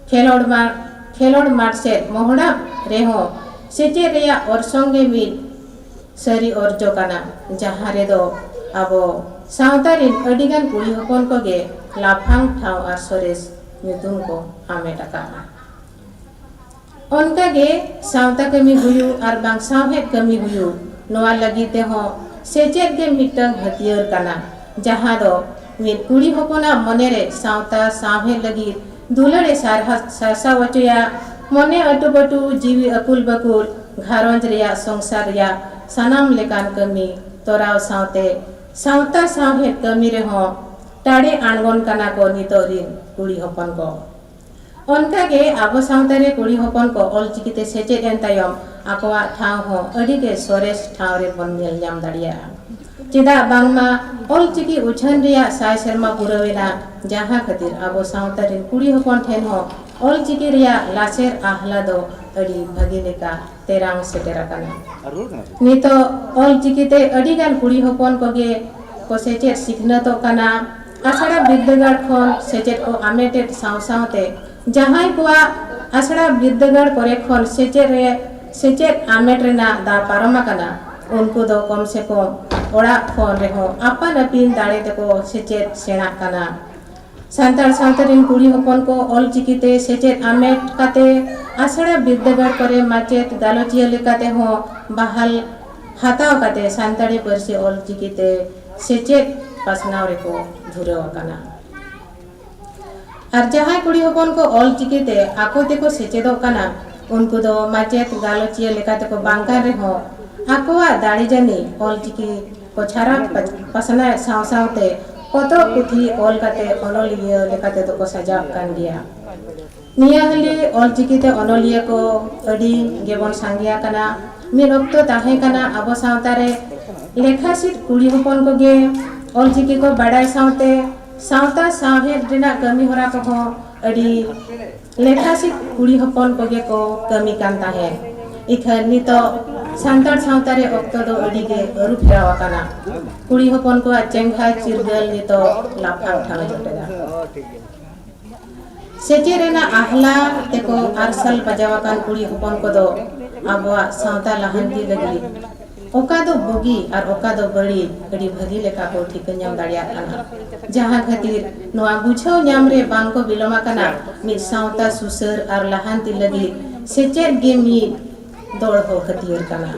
ᱠᱷᱮᱞᱳᱰ ᱢᱟ-, ᱠᱷᱮᱞᱳᱰ ᱢᱟᱴᱷ ᱥᱮᱫ ᱢᱚᱦᱰᱟ ᱨᱮᱦᱚᱸ ᱥᱮᱪᱮᱫ ᱨᱮᱭᱟᱜ ᱚᱨᱥᱚᱝ ᱜᱮ ᱢᱤᱫ ᱥᱟᱹᱨᱤ ᱚᱨᱡᱚ ᱠᱟᱱᱟ, ᱡᱟᱦᱟᱸ ᱨᱮᱫᱚ ᱟᱵᱚ ᱥᱟᱶᱛᱟ ᱨᱤᱱ ᱟᱹᱰᱤᱜᱟᱱ ᱠᱩᱲᱤ ᱦᱚᱯᱚᱱ ᱠᱚᱜᱮ ᱞᱟᱯᱷᱟᱝ ᱴᱷᱟᱶ ᱟᱨ ᱥᱚᱨᱮᱥ ᱧᱩᱛᱩᱢ ᱠᱚ ᱟᱢᱮᱴ ᱟᱠᱟᱫᱼᱟ᱾ ᱚᱱᱠᱟᱜᱮ ᱥᱟᱶᱛᱟ ᱠᱟᱹᱢᱤ ᱦᱩᱭᱩᱜ ᱟᱨ ᱵᱟᱝ ᱥᱟᱶᱦᱮᱫ ᱠᱟᱹᱢᱤ ᱦᱩᱭᱩᱜ, ᱱᱚᱣᱟ ᱞᱟᱹᱜᱤᱫ ᱛᱮᱦᱚᱸ ᱥᱮᱪᱮᱫ ᱜᱮ ᱢᱤᱫᱴᱟᱝ ᱦᱟᱹᱛᱭᱟᱹᱨ ᱠᱟᱱᱟ, ᱡᱟᱦᱟᱸ ᱫᱚ ᱢᱤᱫ ᱠᱩᱲᱤ ᱦᱚᱯᱚᱱᱟᱜ ᱢᱚᱱᱮᱨᱮ ᱥᱟᱶᱛᱟ ᱥᱟᱶᱦᱮᱫ ᱞᱟᱹᱜᱤᱫ ᱫᱩᱞᱟᱹᱲ ᱮ ᱥᱟᱨᱦᱟ-, ᱥᱟᱨᱥᱟᱣ ᱦᱚᱪᱚᱭᱟ᱾ ᱢᱚᱱᱮ ᱟᱹᱴᱩ ᱯᱟᱹᱴᱩ, ᱡᱤᱣᱤ ᱟᱹᱠᱩᱞ ᱵᱟᱹᱠᱩᱞ, ᱜᱷᱟᱨᱚᱸᱡᱽ ᱨᱮᱭᱟᱜ, ᱥᱚᱝᱥᱟᱨ ᱨᱮᱭᱟᱜ ᱥᱟᱱᱟᱢ ᱞᱮᱠᱟᱱ ᱠᱟᱹᱢᱤ ᱛᱚᱨᱟᱣ ᱥᱟᱶᱛᱮ ᱥᱟᱶᱛᱟ ᱥᱟᱶᱦᱮᱫ ᱠᱟᱹᱢᱤ ᱨᱮᱦᱚᱸ ᱴᱟᱲᱮ ᱟᱬᱜᱚᱱ ᱠᱟᱱᱟ ᱠᱚ ᱱᱤᱛᱚᱜ ᱨᱤᱱ ᱠᱩᱲᱤ ᱦᱚᱯᱚᱱ ᱠᱚ᱾ ᱚᱱᱠᱟᱜᱮ ᱟᱵᱚ ᱥᱟᱶᱛᱟ ᱨᱮ ᱠᱩᱲᱤ ᱦᱚᱯᱚᱱ ᱠᱚ ᱚᱞᱪᱤᱠᱤ ᱛᱮ ᱥᱮᱪᱮᱫ ᱮᱱ ᱛᱟᱭᱚᱢ ᱟᱠᱚᱣᱟᱜ ᱴᱷᱟᱶ ᱦᱚᱸ ᱟᱹᱰᱤ ᱜᱮ ᱥᱚᱨᱮᱥ ᱴᱷᱟᱶ ᱨᱮᱵᱚᱱ ᱧᱮᱞ ᱧᱟᱢ ᱫᱟᱲᱮᱭᱟᱜᱼᱟ᱾ ᱪᱮᱫᱟᱜ ᱵᱟᱝᱢᱟ ᱚᱞᱪᱤᱠᱤ ᱩᱪᱷᱟᱹᱱ ᱨᱮᱭᱟᱜ ᱥᱟᱭ ᱥᱮᱨᱢᱟ ᱯᱩᱨᱟᱹᱣ ᱮᱱᱟ, ᱡᱟᱦᱟᱸ ᱠᱷᱟᱹᱛᱤᱨ ᱟᱵᱚ ᱥᱟᱶᱛᱟ ᱨᱮᱱ ᱠᱩᱲᱤ ᱦᱚᱯᱚᱱ ᱴᱷᱮᱱ ᱦᱚᱸ ᱚᱞᱪᱤᱠᱤ ᱨᱮᱭᱟᱜ ᱞᱟᱥᱮᱨ ᱟᱦᱞᱟ ᱫᱚ ᱟᱹᱰᱤ ᱵᱷᱟᱹᱜᱤ ᱞᱮᱠᱟ ᱛᱮᱨᱟᱝ ᱥᱮᱴᱮᱨ ᱟᱠᱟᱱᱟ᱾ ᱱᱤᱛᱚᱜ ᱚᱞᱪᱤᱠᱤ ᱛᱮ ᱟᱹᱰᱤᱜᱟᱱ ᱠᱩᱲᱤ ᱦᱚᱯᱚᱱ ᱠᱚᱜᱮ ᱠᱚ ᱥᱮᱪᱮᱫ ᱥᱤᱠᱷᱱᱟᱹᱛᱚᱜ ᱠᱟᱱᱟ᱾ ᱟᱥᱲᱟ ᱵᱤᱨᱫᱟᱹᱜᱟᱲ ᱠᱷᱚᱱ ᱥᱮᱪᱮᱫ ᱠᱚ ᱟᱢᱮᱴᱮᱫ ᱥᱟᱶ ᱥᱟᱶᱛᱮ ᱡᱟᱦᱟᱸᱭ ᱠᱚᱣᱟᱜ ᱟᱥᱲᱟ ᱵᱤᱨᱫᱟᱹᱜᱟᱲ ᱠᱚᱨᱮ ᱠᱷᱚᱱ ᱥᱮᱪᱮᱫ ᱨᱮ ᱥᱮᱪᱮᱫ ᱟᱢᱮᱴ ᱨᱮᱱᱟᱜ ᱫᱟᱣ ᱯᱟᱨᱚᱢ ᱟᱠᱟᱱᱟ, ᱩᱱᱠᱩ ᱫᱚ ᱠᱚᱢ ᱥᱮ ᱠᱚᱢ ᱚᱲᱟᱜ ᱠᱷᱚᱱ ᱨᱮᱦᱚᱸ ᱟᱯᱟᱱ ᱟᱹᱯᱤᱱ ᱫᱟᱲᱮ ᱛᱮᱠᱚ ᱥᱮᱪᱮᱫ ᱥᱮᱬᱟᱜ ᱠᱟᱱᱟ᱾ ᱥᱟᱱᱛᱟᱲ ᱥᱟᱶᱛᱟ ᱨᱮᱱ ᱠᱩᱲᱤ ᱦᱚᱯᱚᱱ ᱠᱚ ᱚᱞ ᱪᱤᱠᱤ ᱛᱮ ᱥᱮᱪᱮᱫ ᱟᱢᱮᱴ ᱠᱟᱛᱮ ᱟᱥᱲᱟ ᱵᱤᱨᱫᱟᱹᱜᱟᱲ ᱠᱚᱨᱮ ᱢᱟᱪᱮᱫ ᱜᱟᱞᱚᱪᱤᱭᱟᱹ ᱞᱮᱠᱟ ᱛᱮᱦᱚᱸ ᱵᱟᱦᱟᱞ ᱦᱟᱛᱟᱣ ᱠᱟᱛᱮ ᱥᱟᱱᱛᱟᱲᱤ ᱯᱟᱹᱨᱥᱤ ᱚᱞ ᱪᱤᱠᱤ ᱛᱮ ᱥᱮᱪᱮᱫ ᱯᱟᱥᱱᱟᱣ ᱨᱮᱠᱚ ᱫᱷᱩᱨᱟᱹᱣ ᱟᱠᱟᱱᱟ᱾ ᱟᱨ ᱡᱟᱦᱟᱸᱭ ᱠᱩᱲᱤ ᱦᱚᱯᱚᱱ ᱠᱚ ᱚᱞ ᱪᱤᱠᱤ ᱛᱮ ᱟᱠᱚ ᱛᱮᱠᱚ ᱥᱮᱪᱮᱫᱚᱜ ᱠᱟᱱᱟ, ᱩᱱᱠᱩ ᱫᱚ ᱢᱟᱪᱮᱫ ᱜᱟᱞᱚᱪᱤᱭᱟᱹ ᱞᱮᱠᱟ ᱛᱮᱠᱚ ᱵᱟᱝ ᱠᱟᱱ ᱨᱮᱦᱚᱸ ᱟᱠᱚᱣᱟᱜ ᱫᱟᱲᱮ ᱡᱟᱹᱱᱤᱡ ᱚᱞ ᱪᱤᱠᱤ ᱠᱚ ᱪᱷᱟᱨᱟᱣ ᱯᱟᱥᱱᱟᱣ ᱥᱟᱶ ᱥᱟᱶᱛᱮ ᱯᱚᱛᱚᱵ ᱯᱩᱛᱷᱤ ᱚᱞ ᱠᱟᱛᱮ ᱚᱱᱚᱞᱤᱭᱟᱹ ᱞᱮᱠᱟ ᱛᱮᱫᱚ ᱠᱚ ᱥᱟᱡᱟᱣ ᱠᱟᱱ ᱜᱮᱭᱟ᱾ ᱱᱤᱭᱟᱹ ᱦᱟᱹᱞᱤ ᱚᱞ ᱪᱤᱠᱤ ᱛᱮ ᱚᱱᱚᱞᱤᱭᱟᱹ ᱠᱚ ᱟᱹᱰᱤ ᱜᱮᱵᱚᱱ ᱥᱟᱸᱜᱮ ᱟᱠᱟᱱᱟ᱾ ᱢᱤᱫ ᱚᱠᱛᱚ ᱛᱟᱦᱮᱸ ᱠᱟᱱᱟ ᱟᱵᱚ ᱥᱟᱶᱛᱟ ᱨᱮ ᱞᱮᱠᱷᱟ ᱥᱤᱫ ᱠᱩᱲᱤ ᱦᱚᱯᱚᱱ ᱠᱚᱜᱮ ᱚᱞ ᱪᱤᱠᱤ ᱠᱚ ᱵᱟᱰᱟᱭ ᱥᱟᱶᱛᱮ ᱥᱟᱶᱛᱟ ᱥᱟᱶᱦᱮᱫ ᱨᱮᱱᱟᱜ ᱠᱟᱹᱢᱤ ᱦᱚᱨᱟ ᱠᱚᱦᱚᱸ ᱟᱹᱰᱤ ᱞᱮᱠᱷᱟ ᱥᱤᱫ ᱠᱩᱲᱤ ᱦᱚᱯᱚᱱ ᱠᱚᱜᱮ ᱠᱚ ᱠᱟᱹᱢᱤ ᱠᱟᱱ ᱛᱟᱦᱮᱸᱫ᱾ ᱤᱠᱷᱟᱹᱱ ᱱᱤᱛᱚᱜ ᱥᱟᱱᱛᱟᱲ ᱥᱟᱶᱛᱟ ᱨᱮ ᱚᱠᱛᱚ ᱫᱚ ᱟᱹᱰᱤ ᱜᱮ ᱟᱹᱨᱩ ᱯᱷᱮᱨᱟᱣ ᱟᱠᱟᱱᱟ᱾ ᱠᱩᱲᱤ ᱦᱚᱯᱚᱱ ᱠᱚᱣᱟᱜ ᱪᱮᱸᱜᱷᱟ ᱪᱤᱨᱜᱟᱹᱞ ᱱᱤᱛᱚᱜ ᱞᱟᱯᱷᱟᱝ ᱴᱷᱟᱶ ᱮ ᱡᱚᱴᱮᱫᱟ᱾ ᱥᱮᱪᱮᱫ ᱨᱮᱱᱟᱜ ᱟᱦᱞᱟ ᱛᱮᱠᱚ ᱟᱨᱥᱟᱞ ᱵᱟᱡᱟᱣ ᱟᱠᱟᱱ ᱠᱩᱲᱤ ᱦᱚᱯᱚᱱ ᱠᱚᱫᱚ ᱟᱵᱚᱣᱟᱜ ᱥᱟᱶᱛᱟ ᱞᱟᱦᱟᱱᱛᱤ ᱞᱟᱹᱜᱤᱫ ᱚᱠᱟ ᱫᱚ ᱵᱩᱜᱤ ᱟᱨ ᱚᱠᱟ ᱫᱚ ᱵᱟᱹᱲᱤᱡ ᱟᱹᱰᱤ ᱵᱷᱟᱹᱜᱤ ᱞᱮᱠᱟ ᱠᱚ ᱴᱷᱤᱠᱟᱹ ᱧᱟᱢ ᱫᱟᱲᱮᱭᱟᱜ ᱠᱟᱱᱟ᱾ ᱡᱟᱦᱟᱸ ᱠᱷᱟᱹᱛᱤᱨ ᱱᱚᱣᱟ ᱵᱩᱡᱷᱟᱹᱣ ᱧᱟᱢ ᱨᱮ ᱵᱟᱝ ᱠᱚ ᱵᱤᱞᱚᱢ ᱟᱠᱟᱱᱟ, ᱢᱤᱫ ᱥᱟᱶᱛᱟ ᱥᱩᱥᱟᱹᱨ ᱟᱨ ᱞᱟᱦᱟᱱᱛᱤ ᱞᱟᱹᱜᱤᱫ ᱥᱮᱪᱮᱫ ᱜᱮ ᱢᱤᱫ ᱫᱚᱲᱦᱚ ᱦᱟᱹᱛᱭᱟᱹᱨ ᱠᱟᱱᱟ᱾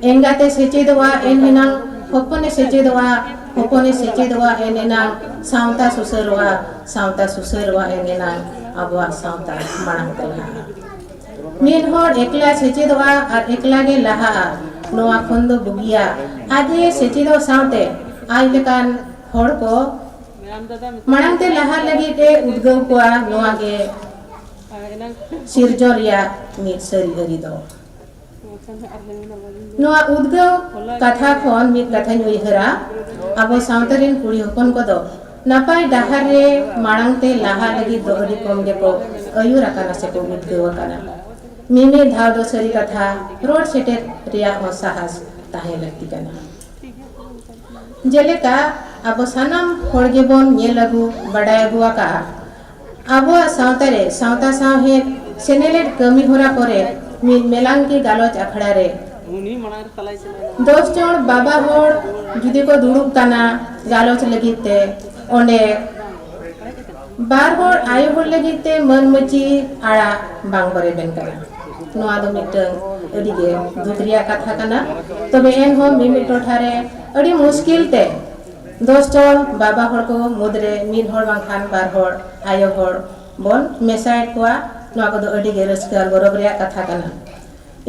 ᱮᱸᱜᱟᱛᱮ ᱥᱮᱪᱮᱫᱚᱜᱼᱟ ᱮᱱ ᱮᱱᱟᱝ ᱦᱚᱯᱚᱱᱮ ᱥᱮᱪᱮᱫᱚᱜᱼᱟ, ᱦᱚᱯᱚᱱᱮ ᱥᱮᱪᱮᱫᱚᱜᱼᱟ ᱮᱱ ᱮᱱᱟᱝ ᱥᱟᱶᱛᱟ ᱥᱩᱥᱟᱹᱨᱚᱜᱼᱟ, ᱥᱟᱶᱛᱟ ᱥᱩᱥᱟᱹᱨᱚᱜᱼᱟ ᱮᱱ ᱮᱱᱟᱝ ᱟᱵᱚᱣᱟᱜ ᱥᱟᱶᱛᱟ ᱢᱟᱲᱟᱝ ᱛᱮ ᱞᱟᱦᱟᱜᱼᱟ᱾ ᱢᱤᱫ ᱦᱚᱲ ᱮᱠᱞᱟ ᱥᱮᱪᱮᱫᱚᱜᱼᱟ ᱟᱨ ᱮᱠᱞᱟ ᱜᱮ ᱞᱟᱦᱟᱜᱼᱟ, ᱱᱚᱣᱟ ᱠᱷᱚᱱ ᱫᱚ ᱵᱩᱜᱤᱭᱟ ᱟᱡ ᱮ ᱥᱮᱪᱮᱫᱚᱜ ᱥᱟᱶᱛᱮ ᱟᱡ ᱞᱮᱠᱟᱱ ᱦᱚᱲ ᱠᱚ ᱢᱟᱲᱟᱝ ᱛᱮ ᱞᱟᱦᱟᱜ ᱞᱟᱹᱜᱤᱫ ᱮ ᱩᱫᱽᱜᱟᱹᱣ ᱠᱚᱣᱟ᱾ ᱱᱚᱣᱟ ᱜᱮ ᱥᱤᱨᱡᱚᱱ ᱨᱮᱭᱟᱜ ᱢᱤᱫ ᱥᱟᱹᱨᱤ ᱟᱹᱨᱤ ᱫᱚ᱾ ᱱᱚᱣᱟ ᱩᱫᱽᱜᱟᱹᱣ ᱠᱟᱛᱷᱟ ᱠᱷᱚᱱ ᱢᱤᱫ ᱠᱟᱛᱷᱟᱧ ᱩᱭᱦᱟᱹᱨᱟ, ᱟᱵᱚ ᱥᱟᱶᱛᱟ ᱨᱮᱱ ᱠᱩᱲᱤ ᱦᱚᱯᱚᱱ ᱠᱚᱫᱚ ᱱᱟᱯᱟᱭ ᱰᱟᱦᱟᱨ ᱨᱮ ᱢᱟᱲᱟᱝ ᱛᱮ ᱞᱟᱦᱟᱜ ᱞᱟᱹᱜᱤᱫ ᱫᱚ ᱟᱹᱰᱤ ᱠᱚᱢ ᱜᱮᱠᱚ ᱟᱹᱭᱩᱨ ᱟᱠᱟᱱᱟ ᱥᱮᱠᱚ ᱩᱫᱽᱜᱟᱹᱣ ᱟᱠᱟᱱᱟ᱾ ᱢᱤᱢᱤᱫ ᱫᱷᱟᱣ ᱫᱚ ᱥᱟᱹᱨᱤ ᱠᱟᱛᱷᱟ ᱨᱚᱲ ᱥᱮᱴᱮᱨ ᱨᱮᱭᱟᱜ ᱦᱚᱸ ᱥᱟᱦᱟᱥ ᱛᱟᱦᱮᱸ ᱞᱟᱹᱠᱛᱤ ᱠᱟᱱᱟ᱾ ᱡᱮᱞᱮᱠᱟ, ᱟᱵᱚ ᱥᱟᱱᱟᱢ ᱦᱚᱲ ᱜᱮᱵᱚᱱ ᱧᱮᱞ ᱟᱹᱜᱩ, ᱵᱟᱰᱟᱭ ᱟᱹᱜᱩ ᱟᱠᱟᱫᱼᱟ, ᱟᱵᱚᱣᱟᱜ ᱥᱟᱶᱛᱟ ᱨᱮ ᱥᱟᱶᱛᱟ ᱥᱟᱶᱦᱮᱫ ᱥᱮᱱᱮᱞᱮᱫ ᱠᱟᱹᱢᱤ ᱦᱚᱨᱟ ᱠᱚᱨᱮ ᱢᱤᱫ ᱢᱮᱞᱟᱝᱠᱤ ᱜᱟᱞᱚᱪ ᱟᱠᱷᱲᱟ ᱨᱮ ᱫᱚᱥ ᱡᱚᱱ ᱵᱟᱵᱟ ᱦᱚᱲ ᱡᱩᱫᱤ ᱠᱚ ᱫᱩᱲᱩᱵ ᱠᱟᱱᱟ ᱜᱟᱞᱚᱪ ᱞᱟᱹᱜᱤᱫ ᱛᱮ, ᱚᱸᱰᱮ ᱵᱟᱨ ᱦᱚᱲ ᱟᱭᱳ ᱦᱚᱲ ᱞᱟᱹᱜᱤᱫ ᱛᱮ ᱢᱟᱹᱱ ᱢᱟᱹᱪᱤ ᱟᱲᱟᱜ ᱵᱟᱝ ᱠᱚ ᱨᱮᱵᱮᱱ ᱠᱟᱱᱟ᱾ ᱱᱚᱣᱟ ᱫᱚ ᱢᱤᱫᱴᱟᱝ ᱟᱹᱰᱤ ᱜᱮ ᱫᱩᱠ ᱨᱮᱭᱟᱜ ᱠᱟᱛᱷᱟ ᱠᱟᱱᱟ᱾ ᱛᱚᱵᱮ ᱮᱱᱦᱚᱸ ᱢᱤᱢᱤᱫ ᱴᱚᱴᱷᱟ ᱨᱮ ᱟᱹᱰᱤ ᱢᱩᱥᱠᱤᱞ ᱛᱮ ᱫᱚᱥ ᱡᱚᱱ ᱵᱟᱵᱟ ᱦᱚᱲ ᱠᱚ ᱢᱩᱫᱽᱨᱮ ᱢᱤᱫ ᱦᱚᱲ ᱵᱟᱝᱠᱷᱟᱱ ᱵᱟᱨ ᱦᱚᱲ ᱟᱭᱳ ᱦᱚᱲ ᱵᱚᱱ ᱢᱮᱥᱟᱭᱮᱫ ᱠᱚᱣᱟ᱾ ᱱᱚᱣᱟ ᱠᱚᱫᱚ ᱟᱹᱰᱤ ᱜᱮ ᱨᱟᱹᱥᱠᱟᱹ ᱟᱨ ᱜᱚᱨᱚᱵᱽ ᱨᱮᱭᱟᱜ ᱠᱟᱛᱷᱟ ᱠᱟᱱᱟ᱾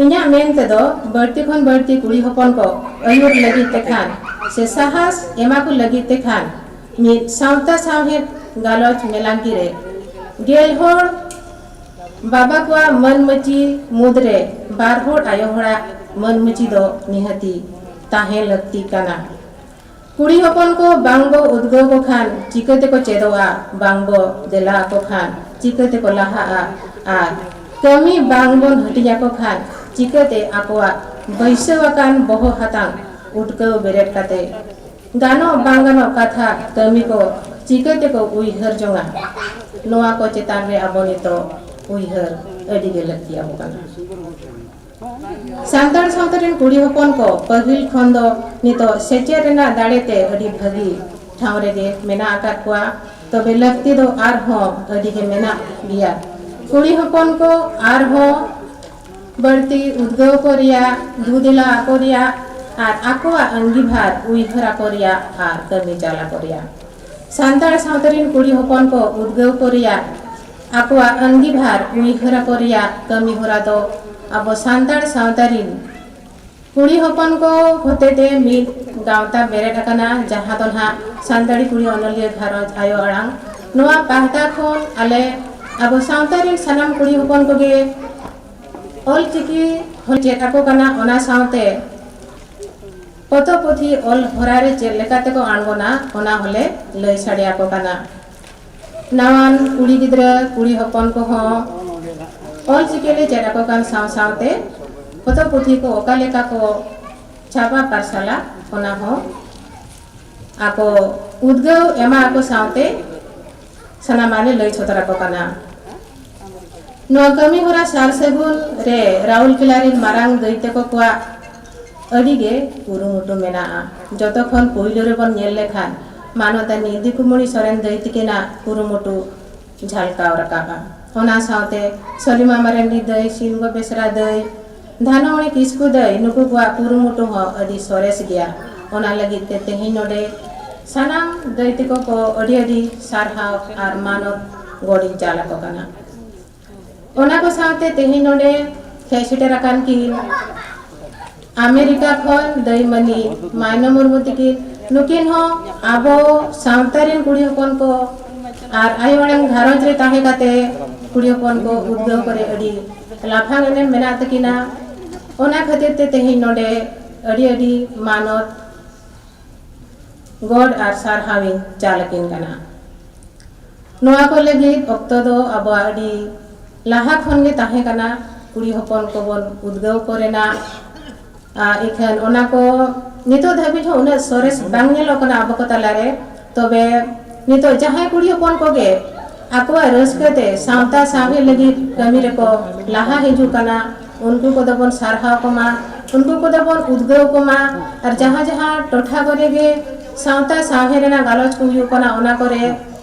ᱤᱧᱟᱹᱜ ᱢᱮᱱ ᱛᱮᱫᱚ ᱵᱟᱹᱲᱛᱤ ᱠᱷᱚᱱ ᱵᱟᱹᱲᱛᱤ ᱠᱩᱲᱤ ᱦᱚᱯᱚᱱ ᱠᱚ ᱟᱹᱭᱩᱨ ᱞᱟᱹᱜᱤᱫ ᱛᱮ ᱠᱷᱟᱱ ᱥᱮ ᱥᱟᱦᱟᱥ ᱮᱢᱟ ᱠᱚ ᱞᱟᱹᱜᱤᱫ ᱛᱮ ᱠᱷᱟᱱ ᱢᱤᱫ ᱥᱟᱶᱛᱟ ᱥᱟᱶᱦᱮᱫ ᱜᱟᱞᱚᱪ ᱢᱮᱞᱟᱝᱠᱤ ᱨᱮ ᱜᱮᱞ ᱦᱚᱲ ᱵᱟᱵᱟ ᱠᱚᱣᱟᱜ ᱢᱟᱹᱱ ᱢᱟᱹᱪᱤ ᱢᱩᱫᱽᱨᱮ ᱵᱟᱨ ᱦᱚᱲ ᱟᱭᱳ ᱦᱚᱲᱟᱜ ᱢᱟᱹᱱ ᱢᱟᱹᱪᱤ ᱫᱚ ᱱᱤᱦᱟᱹᱛᱤ ᱛᱟᱦᱮᱸ ᱞᱟᱹᱠᱛᱤ ᱠᱟᱱᱟ᱾ ᱠᱩᱲᱤ ᱦᱚᱯᱚᱱ ᱠᱚ ᱵᱟᱝ ᱵᱚ ᱩᱫᱽᱜᱟᱹᱣ ᱠᱚ ᱠᱷᱟᱱ ᱪᱤᱠᱟᱹ ᱛᱮᱠᱚ ᱪᱮᱫᱚᱜᱼᱟ? ᱵᱟᱝ ᱵᱚ ᱫᱮᱞᱟ ᱟᱠᱚ ᱠᱷᱟᱱ ᱪᱤᱠᱟᱹ ᱛᱮᱠᱚ ᱞᱟᱦᱟᱜᱼᱟ? ᱟᱨ ᱠᱟᱹᱢᱤ ᱵᱟᱝ ᱵᱚᱱ ᱦᱟᱹᱴᱤᱧ ᱟᱠᱚ ᱠᱷᱟᱱ ᱪᱤᱠᱟᱹ ᱛᱮ ᱟᱠᱚᱣᱟᱜ ᱵᱟᱹᱭᱥᱟᱹᱣ ᱟᱠᱟᱱ ᱵᱚᱦᱚᱜ ᱦᱟᱛᱟᱝ ᱩᱴᱠᱟᱹᱣ ᱵᱮᱨᱮᱫ ᱠᱟᱛᱮ ᱜᱟᱱᱚᱜ ᱵᱟᱝ ᱜᱟᱱᱚᱜ ᱠᱟᱛᱷᱟ ᱠᱟᱹᱢᱤ ᱠᱚ ᱪᱤᱠᱟᱹ ᱛᱮᱠᱚ ᱩᱭᱦᱟᱹᱨ ᱡᱚᱝᱟ? ᱱᱚᱣᱟ ᱠᱚ ᱪᱮᱛᱟᱱ ᱨᱮ ᱟᱵᱚ ᱱᱤᱛᱚᱜ ᱩᱭᱦᱟᱹᱨ ᱟᱹᱰᱤ ᱜᱮ ᱞᱟᱹᱠᱛᱤ ᱟᱵᱚ ᱠᱟᱱᱟ᱾ ᱥᱟᱱᱛᱟᱲ ᱥᱟᱶᱛᱟ ᱨᱮᱱ ᱠᱩᱲᱤ ᱦᱚᱯᱚᱱ ᱠᱚ ᱯᱟᱹᱦᱤᱞ ᱠᱷᱚᱱ ᱫᱚ ᱱᱤᱛᱚᱜ ᱥᱮᱪᱮᱫ ᱨᱮᱱᱟᱜ ᱫᱟᱲᱮ ᱛᱮ ᱟᱹᱰᱤ ᱵᱷᱟᱹᱜᱤ ᱴᱷᱟᱶ ᱨᱮᱜᱮ ᱢᱮᱱᱟᱜ ᱟᱠᱟᱫ ᱠᱚᱣᱟ᱾ ᱛᱚᱵᱮ ᱞᱟᱹᱠᱛᱤ ᱫᱚ ᱟᱨᱦᱚᱸ ᱟᱹᱰᱤ ᱜᱮ ᱢᱮᱱᱟᱜ ᱜᱮᱭᱟ᱾ ᱠᱩᱲᱤ ᱦᱚᱯᱚᱱ ᱠᱚ ᱟᱨᱦᱚᱸ ᱵᱟᱹᱲᱛᱤ ᱩᱫᱽᱜᱟᱹᱣ ᱠᱚ ᱨᱮᱭᱟᱜ, ᱫᱩᱫᱮᱞᱟ ᱟᱠᱚ ᱨᱮᱭᱟᱜ ᱟᱨ ᱟᱠᱚᱣᱟᱜ ᱟᱹᱝᱜᱤᱵᱷᱟᱨ ᱩᱭᱦᱟᱹᱨ ᱟᱠᱚ ᱨᱮᱭᱟᱜ ᱟᱨ ᱠᱟᱹᱢᱤ ᱪᱟᱞ ᱟᱠᱚ ᱨᱮᱭᱟᱜ᱾ ᱥᱟᱱᱛᱟᱲ ᱥᱟᱶᱛᱟ ᱨᱮᱱ ᱠᱩᱲᱤ ᱦᱚᱯᱚᱱ ᱠᱚ ᱩᱫᱽᱜᱟᱹᱣ ᱠᱚ ᱨᱮᱭᱟᱜ, ᱟᱠᱚᱣᱟᱜ ᱟᱹᱝᱜᱤᱵᱷᱟᱨ ᱩᱭᱦᱟᱹᱨ ᱟᱠᱚ ᱨᱮᱭᱟᱜ ᱠᱟᱹᱢᱤ ᱦᱚᱨᱟ ᱫᱚ ᱟᱵᱚ ᱥᱟᱱᱛᱟᱲ ᱥᱟᱶᱛᱟ ᱨᱮᱱ ᱠᱩᱲᱤ ᱦᱚᱯᱚᱱ ᱠᱚ ᱦᱚᱛᱮᱛᱮ ᱢᱤᱫ ᱜᱟᱶᱛᱟ ᱵᱮᱨᱮᱫ ᱟᱠᱟᱱᱟ, ᱡᱟᱦᱟᱸ ᱫᱚ ᱱᱟᱦᱟᱜ ᱥᱟᱱᱛᱟᱲᱤ ᱠᱩᱲᱤ ᱚᱱᱚᱞᱤᱭᱟᱹ ᱜᱷᱟᱨᱚᱸᱡᱽ ᱟᱭᱳ ᱟᱲᱟᱝ᱾ ᱱᱚᱣᱟ ᱯᱟᱦᱴᱟ ᱠᱷᱚᱱ ᱟᱞᱮ ᱟᱵᱚ ᱥᱟᱶᱛᱟ ᱨᱮᱱ ᱥᱟᱱᱟᱢ ᱠᱩᱲᱤ ᱦᱚᱯᱚᱱ ᱠᱚᱜᱮ ᱚᱞ ᱪᱤᱠᱤ ᱦᱚᱸ ᱪᱮᱫ ᱟᱠᱚ ᱠᱟᱱᱟ, ᱚᱱᱟ ᱥᱟᱶᱛᱮ ᱯᱚᱛᱚᱵ ᱯᱩᱛᱷᱤ ᱚᱞ ᱦᱚᱨᱟ ᱨᱮ ᱪᱮᱫ ᱞᱮᱠᱟ ᱛᱮᱠᱚ ᱟᱬᱜᱚᱱᱟ, ᱚᱱᱟ ᱦᱚᱸᱞᱮ ᱞᱟᱹᱭ ᱥᱟᱰᱮ ᱟᱠᱚ ᱠᱟᱱᱟ᱾ ᱱᱟᱣᱟᱱ ᱠᱩᱲᱤ ᱜᱤᱫᱽᱨᱟᱹ ᱠᱩᱲᱤ ᱦᱚᱯᱚᱱ ᱠᱚᱦᱚᱸ ᱚᱞ ᱪᱤᱠᱤ ᱞᱮ ᱪᱮᱫ ᱟᱠᱚ ᱠᱟᱱ ᱥᱟᱶ ᱥᱟᱶᱛᱮ ᱯᱚᱛᱚᱵ ᱯᱩᱛᱷᱤ ᱠᱚ ᱚᱠᱟ ᱞᱮᱠᱟ ᱠᱚ ᱪᱷᱟᱯᱟ ᱯᱟᱨᱥᱟᱞᱟ, ᱚᱱᱟ ᱦᱚᱸ ᱟᱠᱚ ᱩᱫᱽᱜᱟᱹᱣ ᱮᱢᱟ ᱟᱠᱚ ᱥᱟᱶᱛᱮ ᱥᱟᱱᱟᱢᱟᱜ ᱞᱮ ᱞᱟᱹᱭ ᱥᱚᱫᱚᱨ ᱟᱠᱚ ᱠᱟᱱᱟ᱾ ᱱᱚᱣᱟ ᱠᱟᱹᱢᱤ ᱦᱚᱨᱟ ᱥᱟᱨ ᱥᱟᱹᱜᱩᱱ ᱨᱮ ᱨᱟᱣᱩᱞᱠᱮᱞᱟ ᱨᱤᱱ ᱢᱟᱨᱟᱝ ᱫᱟᱹᱭ ᱛᱟᱠᱚ ᱠᱚᱣᱟᱜ ᱟᱹᱰᱤ ᱜᱮ ᱠᱩᱨᱩᱢᱩᱴᱩ ᱢᱮᱱᱟᱜᱼᱟ᱾ ᱡᱚᱛᱚ ᱠᱷᱚᱱ ᱯᱩᱭᱞᱩ ᱨᱮᱵᱚᱱ ᱧᱮᱞ ᱞᱮᱠᱷᱟᱱ ᱢᱟᱱᱚᱛᱟᱱᱤ ᱫᱤᱠᱩᱢᱚᱬᱤ ᱥᱚᱨᱮᱱ ᱫᱟᱹᱭ ᱛᱤᱠᱤᱱᱟᱜ ᱠᱩᱨᱩᱢᱩᱴᱩ ᱡᱷᱟᱞᱠᱟᱣ ᱨᱟᱠᱟᱵᱼᱟ᱾ ᱚᱱᱟ ᱥᱟᱶᱛᱮ ᱥᱚᱞᱤᱢᱟ ᱢᱟᱨᱟᱱᱰᱤ ᱫᱟᱹᱭ, ᱥᱤᱝᱦᱚ ᱵᱮᱥᱨᱟ ᱫᱟᱹᱭ, ᱫᱷᱟᱱᱚᱢᱚᱬᱤ ᱠᱤᱥᱠᱩ ᱫᱟᱹᱭ, ᱱᱩᱠᱩ ᱠᱚᱣᱟᱜ ᱠᱩᱨᱩᱢᱩᱴᱩ ᱦᱚᱸ ᱟᱹᱰᱤ ᱥᱚᱨᱮᱥ ᱜᱮᱭᱟ᱾ ᱚᱱᱟ ᱞᱟᱹᱜᱤᱫ ᱛᱮ ᱛᱮᱦᱮᱧ ᱱᱚᱰᱮ ᱥᱟᱱᱟᱢ ᱫᱟᱹᱭ ᱛᱟᱠᱚ ᱠᱚ ᱟᱹᱰᱤ ᱟᱹᱰᱤ ᱥᱟᱨᱦᱟᱣ ᱟᱨ ᱢᱟᱱᱚᱛ ᱜᱚᱰ ᱤᱧ ᱪᱟᱞ ᱟᱠᱚ ᱠᱟᱱᱟ᱾ ᱚᱱᱟ ᱠᱚ ᱥᱟᱶᱛᱮ ᱛᱮᱦᱮᱧ ᱱᱚᱰᱮ ᱦᱮᱡ ᱥᱮᱴᱮᱨ ᱟᱠᱟᱱ ᱠᱤᱱ ᱟᱢᱮᱨᱤᱠᱟ ᱠᱷᱚᱱ ᱫᱟᱹᱭ ᱢᱟᱹᱱᱤ ᱢᱟᱭᱱᱚ ᱢᱩᱨᱢᱩ ᱛᱤᱠᱤᱱ, ᱱᱩᱠᱤᱱ ᱦᱚᱸ ᱟᱵᱚ ᱥᱟᱶᱛᱟ ᱨᱮᱱ ᱠᱩᱲᱤ ᱦᱚᱯᱚᱱ ᱠᱚ ᱟᱨ ᱟᱭᱳ ᱟᱲᱟᱝ ᱜᱷᱟᱨᱚᱸᱡᱽ ᱨᱮ ᱛᱟᱦᱮᱸ ᱠᱟᱛᱮ ᱠᱩᱲᱤ ᱦᱚᱯᱚᱱ ᱠᱚ ᱩᱫᱽᱜᱟᱹᱣ ᱠᱚᱨᱮ ᱟᱹᱰᱤ ᱞᱟᱯᱷᱟᱝ ᱮᱱᱮᱢ ᱢᱮᱱᱟᱜ ᱛᱟᱹᱠᱤᱱᱟ᱾ ᱚᱱᱟ ᱠᱷᱟᱹᱛᱤᱨ ᱛᱮ ᱛᱮᱦᱮᱧ ᱱᱚᱰᱮ ᱟᱹᱰᱤ ᱟᱹᱰᱤ ᱢᱟᱱᱚᱛ ᱜᱚᱰ ᱟᱨ ᱥᱟᱨᱦᱟᱣᱤᱧ ᱪᱟᱞ ᱟᱹᱠᱤᱱ ᱠᱟᱱᱟ᱾ ᱱᱚᱣᱟ ᱠᱚ ᱞᱟᱹᱜᱤᱫ ᱚᱠᱛᱚ ᱫᱚ ᱟᱵᱚᱣᱟᱜ ᱟᱹᱰᱤ ᱞᱟᱦᱟ ᱠᱷᱚᱱ ᱜᱮ ᱛᱟᱦᱮᱸ ᱠᱟᱱᱟ, ᱠᱩᱲᱤ ᱦᱚᱯᱚᱱ ᱠᱚᱵᱚᱱ ᱩᱫᱽᱜᱟᱹᱣ ᱠᱚ ᱨᱮᱱᱟᱜ᱾ ᱟᱨ ᱤᱠᱷᱟᱹᱱ ᱚᱱᱟ ᱠᱚ ᱱᱤᱛᱚᱜ ᱫᱷᱟᱹᱵᱤᱡ ᱦᱚᱸ ᱩᱱᱟᱹᱜ ᱥᱚᱨᱮᱥ ᱵᱟᱝ ᱧᱮᱞᱚᱜ ᱠᱟᱱᱟ ᱟᱵᱚ ᱠᱚ ᱛᱟᱞᱟᱨᱮ᱾ ᱛᱚᱵᱮ ᱱᱤᱛᱚᱜ ᱡᱟᱦᱟᱸᱭ ᱠᱩᱲᱤ ᱦᱚᱯᱚᱱ ᱠᱚᱜᱮ ᱟᱠᱚᱣᱟᱜ ᱨᱟᱹᱥᱠᱟᱹ ᱛᱮ ᱥᱟᱶᱛᱟ ᱥᱟᱶᱦᱮᱫ ᱞᱟᱹᱜᱤᱫ ᱠᱟᱹᱢᱤ ᱨᱮᱠᱚ ᱞᱟᱦᱟ ᱦᱤᱡᱩᱜ ᱠᱟᱱᱟ, ᱩᱱᱠᱩ ᱠᱚᱫᱚ ᱵᱚᱱ ᱥᱟᱨᱦᱟᱣ ᱠᱚᱢᱟ, ᱩᱱᱠᱩ ᱠᱚᱫᱚ ᱵᱚᱱ ᱩᱫᱽᱜᱟᱹᱣ ᱠᱚᱢᱟ᱾ ᱟᱨ ᱡᱟᱦᱟᱸ ᱡᱟᱦᱟᱸ ᱴᱚᱴᱷᱟ ᱠᱚᱨᱮ ᱜᱮ ᱥᱟᱶᱛᱟ ᱥᱟᱶᱦᱮᱫ ᱨᱮᱱᱟᱜ ᱜᱟᱞᱚᱪ ᱠᱚ ᱦᱩᱭᱩᱜ ᱠᱟᱱᱟ, ᱚᱱᱟ ᱠᱚᱨᱮ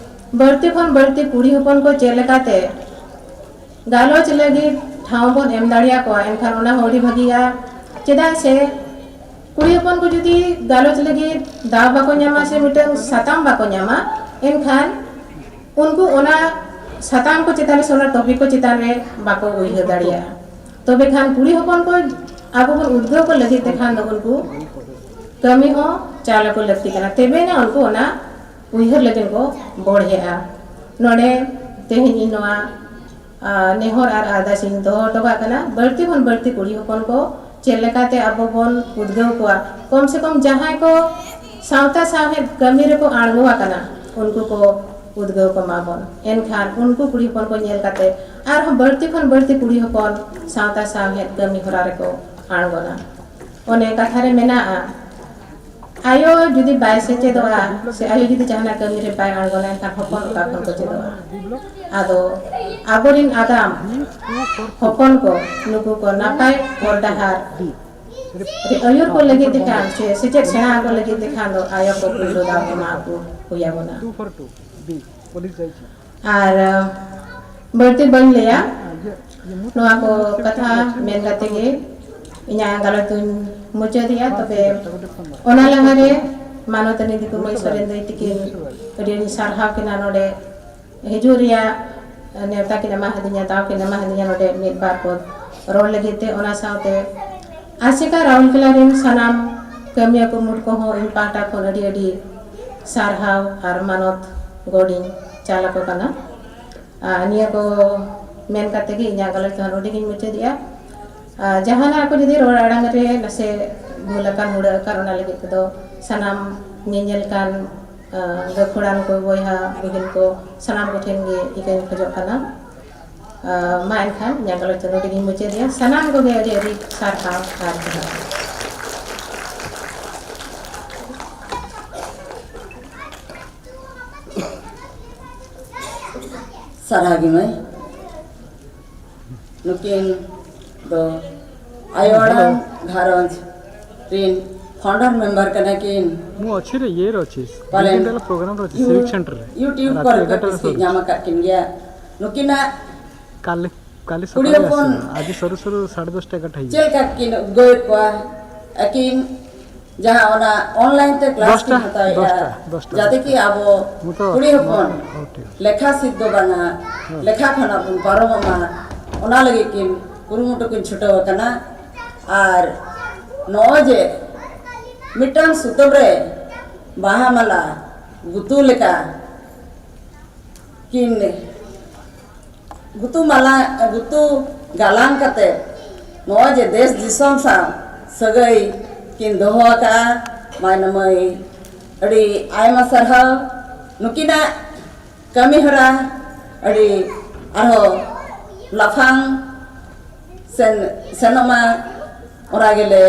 ᱵᱟᱹᱲᱛᱤ ᱠᱷᱚᱱ ᱵᱟᱹᱲᱛᱤ ᱠᱩᱲᱤ ᱦᱚᱯᱚᱱ ᱠᱚ ᱪᱮᱫ ᱞᱮᱠᱟᱛᱮ ᱜᱟᱞᱚᱪ ᱞᱟᱹᱜᱤᱫ ᱴᱷᱟᱶ ᱵᱚᱱ ᱮᱢ ᱫᱟᱲᱮᱭᱟᱠᱚᱣᱟ, ᱮᱱᱠᱷᱟᱱ ᱚᱱᱟ ᱦᱚᱸ ᱟᱹᱰᱤ ᱵᱷᱟᱹᱜᱤᱜᱼᱟ᱾ ᱪᱮᱫᱟᱜ ᱥᱮ ᱠᱩᱲᱤ ᱦᱚᱯᱚᱱ ᱠᱚ ᱡᱩᱫᱤ ᱜᱟᱞᱚᱪ ᱞᱟᱹᱜᱤᱫ ᱫᱟᱣ ᱵᱟᱠᱚ ᱧᱟᱢᱟ ᱥᱮ ᱢᱤᱫᱴᱟᱝ ᱥᱟᱛᱟᱢ ᱵᱟᱠᱚ ᱧᱟᱢᱟ, ᱮᱱᱠᱷᱟᱱ ᱩᱱᱠᱩ ᱚᱱᱟ ᱥᱟᱛᱟᱢ ᱠᱚ ᱪᱮᱛᱟᱱ ᱨᱮ ᱥᱮ ᱚᱱᱟ ᱴᱚᱯᱤᱠ ᱠᱚ ᱪᱮᱛᱟᱱ ᱨᱮ ᱵᱟᱠᱚ ᱩᱭᱦᱟᱹᱨ ᱫᱟᱲᱮᱭᱟᱜᱼᱟ᱾ ᱛᱚᱵᱮ ᱠᱷᱟᱱ ᱠᱩᱲᱤ ᱦᱚᱯᱚᱱ ᱠᱚ ᱟᱵᱚ ᱵᱚᱱ ᱩᱫᱽᱜᱟᱹᱣ ᱠᱚ ᱞᱟᱹᱜᱤᱫ ᱛᱮᱠᱷᱟᱱ ᱫᱚ ᱩᱱᱠᱩ ᱠᱟᱹᱢᱤ ᱦᱚᱸ ᱪᱟᱞ ᱟᱠᱚ ᱞᱟᱹᱠᱛᱤ ᱠᱟᱱᱟ, ᱛᱚᱵᱮᱱᱟ ᱩᱱᱠᱩ ᱚᱱᱟ ᱩᱭᱦᱟᱹᱨ ᱞᱟᱹᱜᱤᱫ ᱠᱚ ᱵᱚᱲᱦᱮᱜᱼᱟ᱾ ᱱᱚᱰᱮ ᱛᱮᱦᱮᱧ ᱤᱧ ᱱᱚᱣᱟ ᱟᱨ ᱱᱮᱦᱚᱨ ᱟᱨ ᱟᱨᱫᱟᱥ ᱤᱧ ᱫᱚᱦᱚ ᱦᱚᱴᱚ ᱠᱟᱜ ᱠᱟᱱᱟ, ᱵᱟᱹᱲᱛᱤ ᱠᱷᱚᱱ ᱵᱟᱹᱲᱛᱤ ᱠᱩᱲᱤ ᱦᱚᱯᱚᱱ ᱠᱚ ᱪᱮᱫ ᱞᱮᱠᱟᱛᱮ ᱟᱵᱚ ᱵᱚᱱ ᱩᱫᱽᱜᱟᱹᱣ ᱠᱚᱣᱟ᱾ ᱠᱚᱢ ᱥᱮ ᱠᱚᱢ ᱡᱟᱦᱟᱸᱭ ᱠᱚ ᱥᱟᱶᱛᱟ ᱥᱟᱶᱦᱮᱫ ᱠᱟᱹᱢᱤ ᱨᱮᱠᱚ ᱟᱬᱜᱚ ᱟᱠᱟᱱᱟ, ᱩᱱᱠᱩ ᱠᱚ ᱩᱫᱽᱜᱟᱹᱣ ᱠᱚᱢᱟ ᱵᱚᱱ᱾ ᱮᱱᱠᱷᱟᱱ ᱩᱱᱠᱩ ᱠᱩᱲᱤ ᱦᱚᱯᱚᱱ ᱠᱚ ᱧᱮᱞ ᱠᱟᱛᱮ ᱟᱨᱦᱚᱸ ᱵᱟᱹᱲᱛᱤ ᱠᱷᱚᱱ ᱵᱟᱹᱲᱛᱤ ᱠᱩᱲᱤ ᱦᱚᱯᱚᱱ ᱥᱟᱶᱛᱟ ᱥᱟᱶᱦᱮᱫ ᱠᱟᱹᱢᱤ ᱦᱚᱨᱟ ᱨᱮᱠᱚ ᱟᱬᱜᱚᱱᱟ᱾ ᱚᱱᱮ ᱠᱟᱛᱷᱟ ᱨᱮ ᱢᱮᱱᱟᱜᱼᱟ, ᱟᱭᱳ ᱡᱩᱫᱤ ᱵᱟᱭ ᱥᱮᱪᱮᱫᱚᱜᱼᱟ, ᱥᱮ ᱟᱭᱳ ᱡᱩᱫᱤ ᱡᱟᱦᱟᱱᱟᱜ ᱠᱟᱹᱢᱤ ᱨᱮ ᱵᱟᱭ ᱟᱬᱜᱚᱱᱟ, ᱮᱱᱠᱷᱟᱱ ᱦᱚᱯᱚᱱ ᱚᱠᱟ ᱠᱷᱚᱱ ᱠᱚ ᱪᱮᱫᱚᱜᱼᱟ? ᱟᱫᱚ ᱟᱵᱚᱨᱤᱱ ᱟᱜᱟᱢ ᱦᱚᱯᱚᱱ ᱠᱚ, ᱱᱩᱠᱩ ᱠᱚ ᱱᱟᱯᱟᱭ ᱦᱚᱨ ᱰᱟᱦᱟᱨ ᱨᱮ ᱟᱹᱭᱩᱨ ᱠᱚ ᱞᱟᱹᱜᱤᱫ ᱛᱮᱠᱷᱟᱱ, ᱥᱮ ᱥᱮᱪᱮᱫ ᱥᱮᱬᱟ ᱟᱠᱚ ᱞᱟᱹᱜᱤᱫ ᱛᱮᱠᱷᱟᱱ ᱫᱚ ᱟᱭᱳ ᱠᱚ ᱯᱩᱭᱞᱩ ᱫᱟᱣ ᱮᱢᱟ ᱟᱠᱚ ᱦᱩᱭ ᱟᱵᱚᱱᱟ᱾ ᱟᱨ ᱵᱟᱹᱲᱛᱤ ᱵᱟᱹᱧ ᱞᱟᱹᱭᱟ, ᱱᱚᱣᱟ ᱠᱚ ᱠᱟᱛᱷᱟ ᱢᱮᱱ ᱠᱟᱛᱮ ᱜᱮ ᱤᱧᱟᱹᱜ ᱜᱟᱞᱚᱪ ᱫᱚᱧ ᱢᱩᱪᱟᱹᱫᱮᱜᱼᱟ᱾ ᱛᱚᱵᱮ ᱚᱱᱟ ᱞᱟᱦᱟᱨᱮ ᱢᱟᱱᱚᱛᱟᱱᱤ ᱫᱤᱠᱩ ᱢᱟᱹᱭ ᱥᱚᱨᱮᱱ ᱫᱟᱹᱭ ᱛᱤᱠᱤᱱ ᱟᱹᱰᱤ ᱟᱹᱰᱤ ᱥᱟᱨᱦᱟᱣ ᱠᱤᱱᱟ, ᱱᱚᱰᱮ ᱦᱤᱡᱩᱜ ᱨᱮᱭᱟᱜ ᱱᱮᱣᱛᱟ ᱠᱤᱱ ᱮᱢᱟ ᱦᱟᱹᱫᱤᱧᱟ, ᱫᱟᱣ ᱠᱤᱱ ᱮᱢᱟ ᱦᱟᱹᱫᱤᱧᱟ ᱱᱚᱰᱮ ᱢᱤᱫ ᱵᱟᱨ ᱯᱚᱫ ᱨᱚᱲ ᱞᱟᱹᱜᱤᱫ ᱛᱮ᱾ ᱚᱱᱟ ᱥᱟᱶᱛᱮ ᱟᱥᱮᱠᱟ ᱨᱟᱣᱩᱨᱠᱮᱞᱟ ᱨᱮᱱ ᱥᱟᱱᱟᱢ ᱠᱟᱹᱢᱤᱭᱟᱹ ᱠᱚ ᱢᱩᱴ ᱠᱚᱦᱚᱸ ᱤᱧ ᱯᱟᱦᱴᱟ ᱠᱷᱚᱱ ᱟᱹᱰᱤ ᱟᱹᱰᱤ ᱥᱟᱨᱦᱟᱣ ᱟᱨ ᱢᱟᱱᱚᱛ ᱜᱚᱰ ᱤᱧ ᱪᱟᱞ ᱟᱠᱚ ᱠᱟᱱᱟ᱾ ᱟᱨ ᱱᱤᱭᱟᱹ ᱠᱚ ᱢᱮᱱ ᱠᱟᱛᱮ ᱜᱮ ᱤᱧᱟᱹᱜ ᱜᱟᱞᱚᱪ ᱫᱚ ᱱᱚᱰᱮ ᱜᱤᱧ ᱢᱩᱪᱟᱹᱫᱮᱜᱼᱟ᱾ ᱟᱨ ᱡᱟᱦᱟᱱᱟᱜ ᱠᱚ ᱡᱩᱫᱤ ᱨᱚᱲ ᱟᱲᱟᱝ ᱨᱮ ᱱᱟᱥᱮ ᱵᱷᱩᱞ ᱟᱠᱟᱱ, ᱦᱩᱲᱟᱹ ᱟᱠᱟᱱ, ᱚᱱᱟ ᱞᱟᱹᱜᱤᱫ ᱛᱮᱫᱚ ᱥᱟᱱᱟᱢ ᱧᱮᱧᱮᱞ ᱠᱟᱱ, ᱟᱸ, ᱜᱟᱹᱠᱷᱩᱲᱟᱱ ᱠᱚ, ᱵᱚᱭᱦᱟ ᱵᱩᱦᱤᱱ ᱠᱚ, ᱥᱟᱱᱟᱢ ᱠᱚᱴᱷᱮᱱ ᱜᱮ ᱤᱠᱟᱹᱧ ᱠᱷᱚᱡᱚᱜ ᱠᱟᱱᱟ᱾ ᱟᱸ, ᱢᱟ ᱮᱱᱠᱷᱟᱱ ᱤᱧᱟᱹᱜ ᱜᱟᱞᱚᱪ ᱫᱚ ᱱᱚᱰᱮ ᱜᱤᱧ ᱢᱩᱪᱟᱹᱫᱮᱜᱼᱟ᱾ ᱥᱟᱱᱟᱢ ᱠᱚᱜᱮ ᱟᱹᱰᱤ ᱟᱹᱰᱤ ᱥᱟᱨᱦᱟᱣ ᱟᱨ ᱡᱚᱦᱟᱨ᱾ ᱥᱟᱨᱦᱟᱣ ᱜᱮ ᱢᱟᱹᱭ᱾ ᱱᱩᱠᱤᱱ ᱫᱚ ᱟᱭᱳ ᱟᱲᱟᱝ ᱜᱷᱟᱨᱚᱸᱡᱽ ᱨᱤᱱ founder member ᱠᱟᱱᱟ ᱠᱤᱱ᱾ ମୁଁ ଅଛି ରେ, ଇଏରେ ଅଛି। ପାଲେନ। ଦି ଘଣ୍ଟା ହେଲା ପ୍ରୋଗ୍ରାମରେ ଅଛି, ୟୁ-, ସିଭିକ୍ ସେଣ୍ଟରରେ। YouTube ରାତି କରେ ଏଗାରଟାରେ ପ୍ରାକ୍ଟିସ ସରୁଛି। ᱧᱟᱢ ᱟᱠᱟᱫ ᱠᱤᱱ ᱜᱮᱭᱟ। ᱱᱩᱠᱤᱱᱟᱜ ᱠᱟଲି, ᱠᱟଲି ᱠᱩᱲᱤ ᱥᱚᱠᱟᱞᱮ ᱦᱚᱯᱚᱱ ᱟᱥᱮ, ᱟᱡ ᱥᱚᱨᱩ ᱥᱚᱨᱩ ᱥᱟᱲᱮ ᱫᱚᱥᱴᱟ ᱮᱜᱟᱨᱚᱴᱟ ᱦᱤᱡᱩᱜᱼᱟ। ᱪᱮᱫ ᱞᱮᱠᱟ ᱠᱤᱱ ᱩᱫᱽᱜᱟᱹᱣᱮᱫ ᱠᱚᱣᱟ ᱟᱹᱠᱤᱱ ᱡᱟᱦᱟᱸ ᱚᱱᱟ online ᱛᱮ class ᱫᱚᱥᱴᱟ, ᱠᱤᱱ ᱦᱟᱛᱟᱣᱮᱫᱼᱟ, ᱫᱚᱥᱴᱟ, ᱫᱚᱥᱴᱟ, ᱡᱟᱛᱮ ᱫᱚᱥᱴᱟ᱾ ᱠᱤ ᱟᱵᱚ ᱢᱩᱛᱚ ᱠᱩᱲᱤ ᱦᱚᱯᱚᱱ ᱦᱚᱸ ᱴᱷᱤᱠ᱾ ᱞᱮᱠᱷᱟ ᱥᱤᱫ ᱫᱚ ᱵᱟᱝᱟ, ᱦᱮᱸ᱾ ᱞᱮᱠᱷᱟ ᱠᱷᱚᱱᱟᱜ ᱵᱚᱱ ᱯᱟᱨᱚᱢᱚᱜ ᱢᱟ, ᱚᱱᱟ ᱞᱟᱹᱜᱤᱫ ᱠᱤᱱ ᱠᱩᱨᱩᱢᱩᱴᱩ ᱠᱤᱱ ᱪᱷᱩᱴᱟᱹᱣ ᱟᱠᱟᱱᱟ᱾ ᱟᱨ ᱱᱚᱜᱼᱚᱭ ᱡᱮ ᱢᱤᱫᱴᱟᱝ ᱥᱩᱛᱟᱹᱢ ᱨᱮ ᱵᱟᱦᱟ ᱢᱟᱞᱟ ᱜᱩᱛᱩ ᱞᱮᱠᱟ ᱠᱤᱱ ᱜᱩᱛᱩ ᱢᱟᱞᱟ, ᱜᱩᱛᱩ ᱜᱟᱞᱟᱝ ᱠᱟᱛᱮ ᱱᱚᱜᱼᱚᱭ ᱡᱮ ᱫᱮᱥ ᱫᱤᱥᱚᱢ ᱥᱟᱶ ᱥᱟᱹᱜᱟᱹᱭ ᱠᱤᱱ ᱫᱚᱦᱚ ᱟᱠᱟᱫᱼᱟ, ᱢᱟᱭᱱᱟ ᱢᱟᱹᱭ, ᱟᱹᱰᱤ ᱟᱭᱢᱟ ᱥᱟᱨᱦᱟᱣ᱾ ᱱᱩᱠᱤᱱᱟᱜ ᱠᱟᱹᱢᱤ ᱦᱚᱨᱟ ᱟᱹᱰᱤ ᱟᱨᱦᱚᱸ ᱞᱟᱯᱷᱟᱝ ᱥᱮᱱ, ᱥᱮᱱᱚᱜ ᱢᱟ, ᱚᱱᱟ ᱜᱮᱞᱮ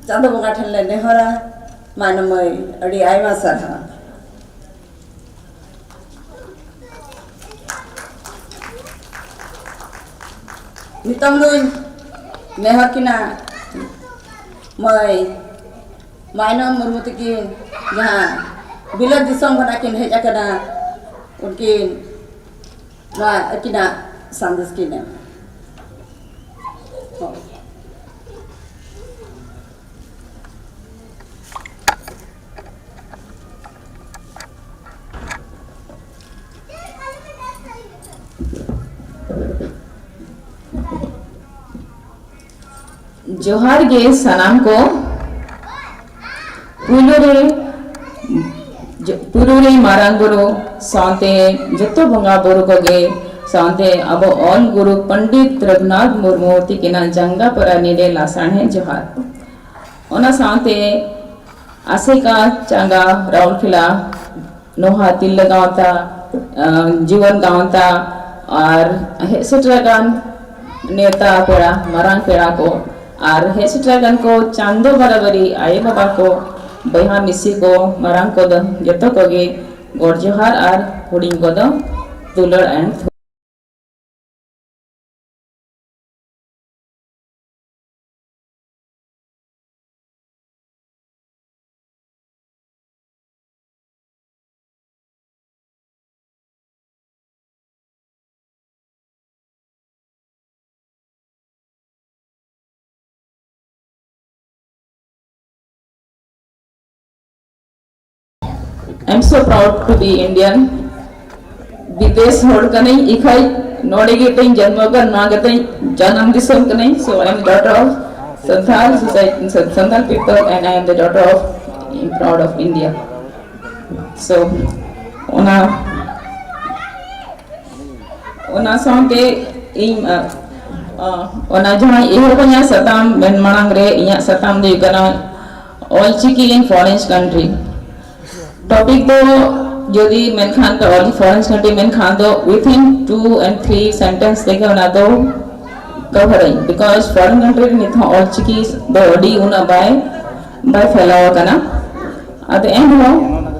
ᱪᱟᱸᱫᱚ ᱵᱚᱸᱜᱟ ᱴᱷᱮᱱ ᱞᱮ ᱱᱮᱦᱚᱨᱟ᱾ ᱢᱟᱭᱱᱚᱢ ᱢᱟᱹᱭ, ᱟᱹᱰᱤ ᱟᱭᱢᱟ ᱥᱟᱨᱦᱟᱣ᱾ ᱱᱤᱛᱚᱝ ᱫᱚᱧ ᱱᱮᱦᱚᱨ ᱠᱤᱱᱟ ᱢᱟᱹᱭ ᱢᱟᱭᱱᱚᱢ ᱢᱩᱨᱢᱩ ᱛᱟᱹᱠᱤᱱ, ᱡᱟᱦᱟᱸ ᱵᱤᱞᱟᱹᱛ ᱫᱤᱥᱚᱢ ᱠᱷᱚᱱᱟᱜ ᱠᱤᱱ ᱦᱮᱡ ᱟᱠᱟᱱᱟ, ᱩᱱᱠᱤᱱ ᱱᱚᱣᱟ ᱟᱹᱠᱤᱱᱟᱜ ᱥᱟᱸᱫᱮᱥ ᱠᱤᱱ ᱮᱢᱟ᱾ ᱡᱚᱦᱟᱨ ᱜᱮ ᱥᱟᱱᱟᱢ ᱠᱚ᱾ ᱯᱩᱭᱞᱩ ᱨᱮ, ᱡᱚ-, ᱯᱩᱭᱞᱩ ᱨᱮ ᱢᱟᱨᱟᱝ ᱵᱩᱨᱩ ᱥᱟᱶᱛᱮ ᱡᱚᱛᱚ ᱵᱚᱸᱜᱟ ᱵᱩᱨᱩ ᱠᱚᱜᱮ ᱥᱟᱶᱛᱮ ᱟᱵᱚ ᱚᱞ ᱜᱩᱨᱩ ᱯᱚᱱᱰᱤᱛ ᱨᱚᱜᱷᱩᱱᱟᱛᱷ ᱢᱩᱨᱢᱩ ᱛᱤᱠᱤᱱᱟᱜ ᱡᱟᱸᱜᱟ ᱯᱟᱨᱟᱱᱤ ᱨᱮ ᱞᱟᱥᱟᱲᱦᱮᱫ ᱡᱚᱦᱟᱨ᱾ ᱚᱱᱟ ᱥᱟᱶᱛᱮ ᱟᱥᱮᱠᱟ ᱪᱟᱸᱜᱟ ᱨᱟᱣᱩᱨᱠᱮᱞᱟ ᱱᱚᱦᱟ ᱛᱤᱨᱞᱟᱹ ᱜᱟᱶᱛᱟ, ᱟᱸ, ᱡᱩᱣᱟᱹᱱ ᱜᱟᱶᱛᱟ ᱟᱨ ᱦᱮᱡ ᱥᱮᱴᱮᱨ ᱟᱠᱟᱱ ᱱᱮᱣᱛᱟ ᱯᱮᱲᱟ, ᱢᱟᱨᱟᱝ ᱯᱮᱲᱟ ᱠᱚ ᱟᱨ ᱦᱮᱡ ᱥᱮᱴᱮᱨ ᱟᱠᱟᱱ ᱠᱚ ᱪᱟᱸᱫᱚ ᱵᱟᱨᱟᱵᱟᱨᱤ ᱟᱭᱳ ᱵᱟᱵᱟ ᱠᱚ, ᱵᱚᱭᱦᱟ ᱢᱤᱥᱤ ᱠᱚ, ᱢᱟᱨᱟᱝ ᱠᱚᱫᱚ ᱡᱚᱛᱚ ᱠᱚᱜᱮ ᱜᱚᱰ ᱡᱚᱦᱟᱨ ᱟᱨ ᱦᱩᱰᱤᱧ ᱠᱚᱫᱚ ᱫᱩᱞᱟᱹᱲ and I'm so proud to be Indian. ᱵᱤᱫᱮᱥ ᱦᱚᱲ ᱠᱟᱹᱱᱟᱹᱧ, ᱤᱠᱷᱟᱭ ᱱᱚᱰᱮ ᱜᱮ ᱛᱤᱧ ᱡᱚᱱᱢᱚ ᱠᱟᱱ, ᱱᱚᱣᱟ ᱜᱮ ᱛᱤᱧ ᱡᱟᱱᱟᱢ ᱫᱤᱥᱚᱢ ᱠᱟᱹᱱᱟᱹᱧ᱾ So I'm daughter of Santhal society, Santhal people, and I am the daughter of, proud of India. So ᱚᱱᱟ ᱚᱱᱟ ᱥᱟᱶᱛᱮ ᱤᱧ, ᱟ, ᱟ, ᱚᱱᱟ ᱡᱟᱦᱟᱸ ᱮᱦᱚᱵ ᱤᱧᱟᱹᱜ ᱥᱟᱛᱟᱢ ᱢᱮᱱ ᱢᱟᱲᱟᱝ ᱨᱮ, ᱤᱧᱟᱹᱜ ᱥᱟᱛᱟᱢ ᱫᱚ ᱦᱩᱭᱩᱜ ᱠᱟᱱᱟ Ol Chiki in foreign country᱾ Topic ᱫᱚ ᱡᱩᱫᱤ ᱢᱮᱱᱠᱷᱟᱱ ᱫᱚ ᱚᱞ foreign country ᱢᱮᱱᱠᱷᱟᱱ ᱫᱚ within two and three sentence ᱛᱮᱜᱮ ᱚᱱᱟ ᱫᱚ ᱠᱚᱵᱷᱟᱨᱟᱹᱧ, because foreign country ᱨᱮ ᱱᱤᱛ ᱦᱚᱸ ᱚᱞᱪᱤᱠᱤ ᱫᱚ ᱟᱹᱰᱤ ᱩᱱᱟᱹᱜ ᱵᱟᱭ ᱵᱟᱭ ᱯᱷᱮᱞᱟᱣ ᱟᱠᱟᱱᱟ᱾ ᱟᱫᱚ ᱮᱱᱦᱚᱸ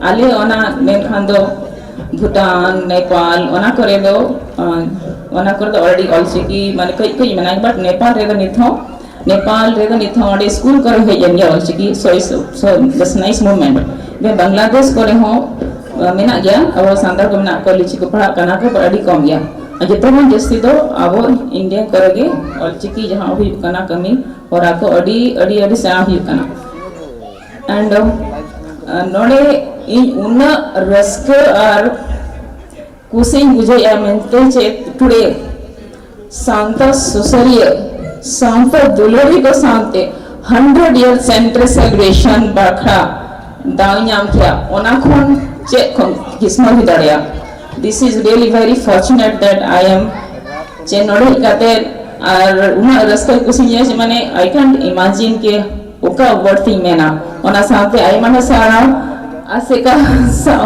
ᱟᱞᱮ ᱚᱱᱟ ᱢᱮᱱᱠᱷᱟᱱ ᱫᱚ ᱵᱷᱩᱴᱟᱱ, ᱱᱮᱯᱟᱞ, ᱚᱱᱟ ᱠᱚᱨᱮ ᱫᱚ ᱚᱱᱟ ᱠᱚᱨᱮ ᱫᱚ ᱟᱹᱰᱤ ᱚᱞᱪᱤᱠᱤ ᱢᱟᱱᱮ ᱠᱟᱹᱡ ᱠᱟᱹᱡ ᱢᱮᱱᱟᱜᱼᱟ, but ᱱᱮᱯᱟᱞ ᱨᱮᱫᱚ ᱱᱤᱛ ᱦᱚᱸ ᱱᱮᱯᱟᱞ ᱨᱮᱫᱚ ᱱᱤᱛ ᱦᱚᱸ ᱚᱸᱰᱮ ᱥᱠᱩᱞ ᱠᱚᱨᱮ ᱦᱮᱡ ᱮᱱ ᱜᱮᱭᱟ Ol Chiki. So it's so that's nice movement. Bangladesh ᱠᱚᱨᱮ ᱦᱚᱸ ᱢᱮᱱᱟᱜ ᱜᱮᱭᱟ, ᱟᱵᱚ ᱥᱟᱱᱛᱟᱲ ᱠᱚ ᱢᱮᱱᱟᱜ ᱠᱚᱣᱟ, ᱞᱤᱪᱤ ᱠᱚ ᱯᱟᱲᱦᱟᱜ ᱠᱟᱱᱟ ᱠᱚ, but ᱟᱹᱰᱤ ᱠᱚᱢ ᱜᱮᱭᱟ᱾ ᱟᱨ ᱡᱚᱛᱚ ᱠᱷᱚᱱ ᱡᱟᱹᱥᱛᱤ ᱫᱚ ᱟᱵᱚ ᱤᱱᱰᱤᱭᱟ ᱠᱚᱨᱮ ᱜᱮ ᱚᱞᱪᱤᱠᱤ ᱡᱟᱦᱟᱸ ᱦᱩᱭᱩᱜ ᱠᱟᱱᱟ ᱠᱟᱹᱢᱤ ᱦᱚᱨᱟ ᱠᱚ ᱟᱹᱰᱤ ᱟᱹᱰᱤ ᱟᱹᱰᱤ ᱥᱮᱬᱟ ᱦᱩᱭᱩᱜ ᱠᱟᱱᱟ᱾ And ᱱᱚᱰᱮ ᱤᱧ ᱩᱱᱟᱹᱜ ᱨᱟᱹᱥᱠᱟᱹ ᱟᱨ ᱠᱩᱥᱤᱧ ᱵᱩᱡᱷᱟᱹᱣᱮᱫᱼᱟ ᱢᱮᱱᱛᱮ ᱪᱮᱫ ᱴᱩᱰᱮ ᱥᱟᱶᱛᱟ ᱥᱩᱥᱟᱹᱨᱤᱭᱟᱹ, ᱥᱟᱶᱛᱟ ᱫᱩᱞᱟᱹᱲᱤ ᱠᱚ ᱥᱟᱶᱛᱮ hundred year centre celebration ᱵᱟᱠᱷᱨᱟ ᱫᱟᱣ ᱧᱟᱢ ᱠᱮᱭᱟ, ᱚᱱᱟ ᱠᱷᱚᱱ ᱪᱮᱫ ᱠᱷᱚᱱ ᱠᱤᱥᱢᱚ ᱦᱩᱭ ᱫᱟᱲᱮᱭᱟᱜᱼᱟ? This is really very fortunate that I am ᱪᱮ ᱱᱚᱰᱮ ᱦᱮᱡ ᱠᱟᱛᱮ ᱟᱨ ᱩᱱᱟᱹᱜ ᱨᱟᱹᱥᱠᱟᱹ ᱠᱩᱥᱤᱧ ᱧᱮᱞ ᱢᱟᱱᱮ I can't imagine ᱠᱮ ᱚᱠᱟ word ᱛᱤᱧ ᱢᱮᱱᱟ᱾ ᱚᱱᱟ ᱥᱟᱶᱛᱮ ᱟᱭᱢᱟ ᱰᱷᱮᱨ ᱥᱟᱨᱦᱟᱣ ᱟᱥᱮᱠᱟ ᱥᱟᱶ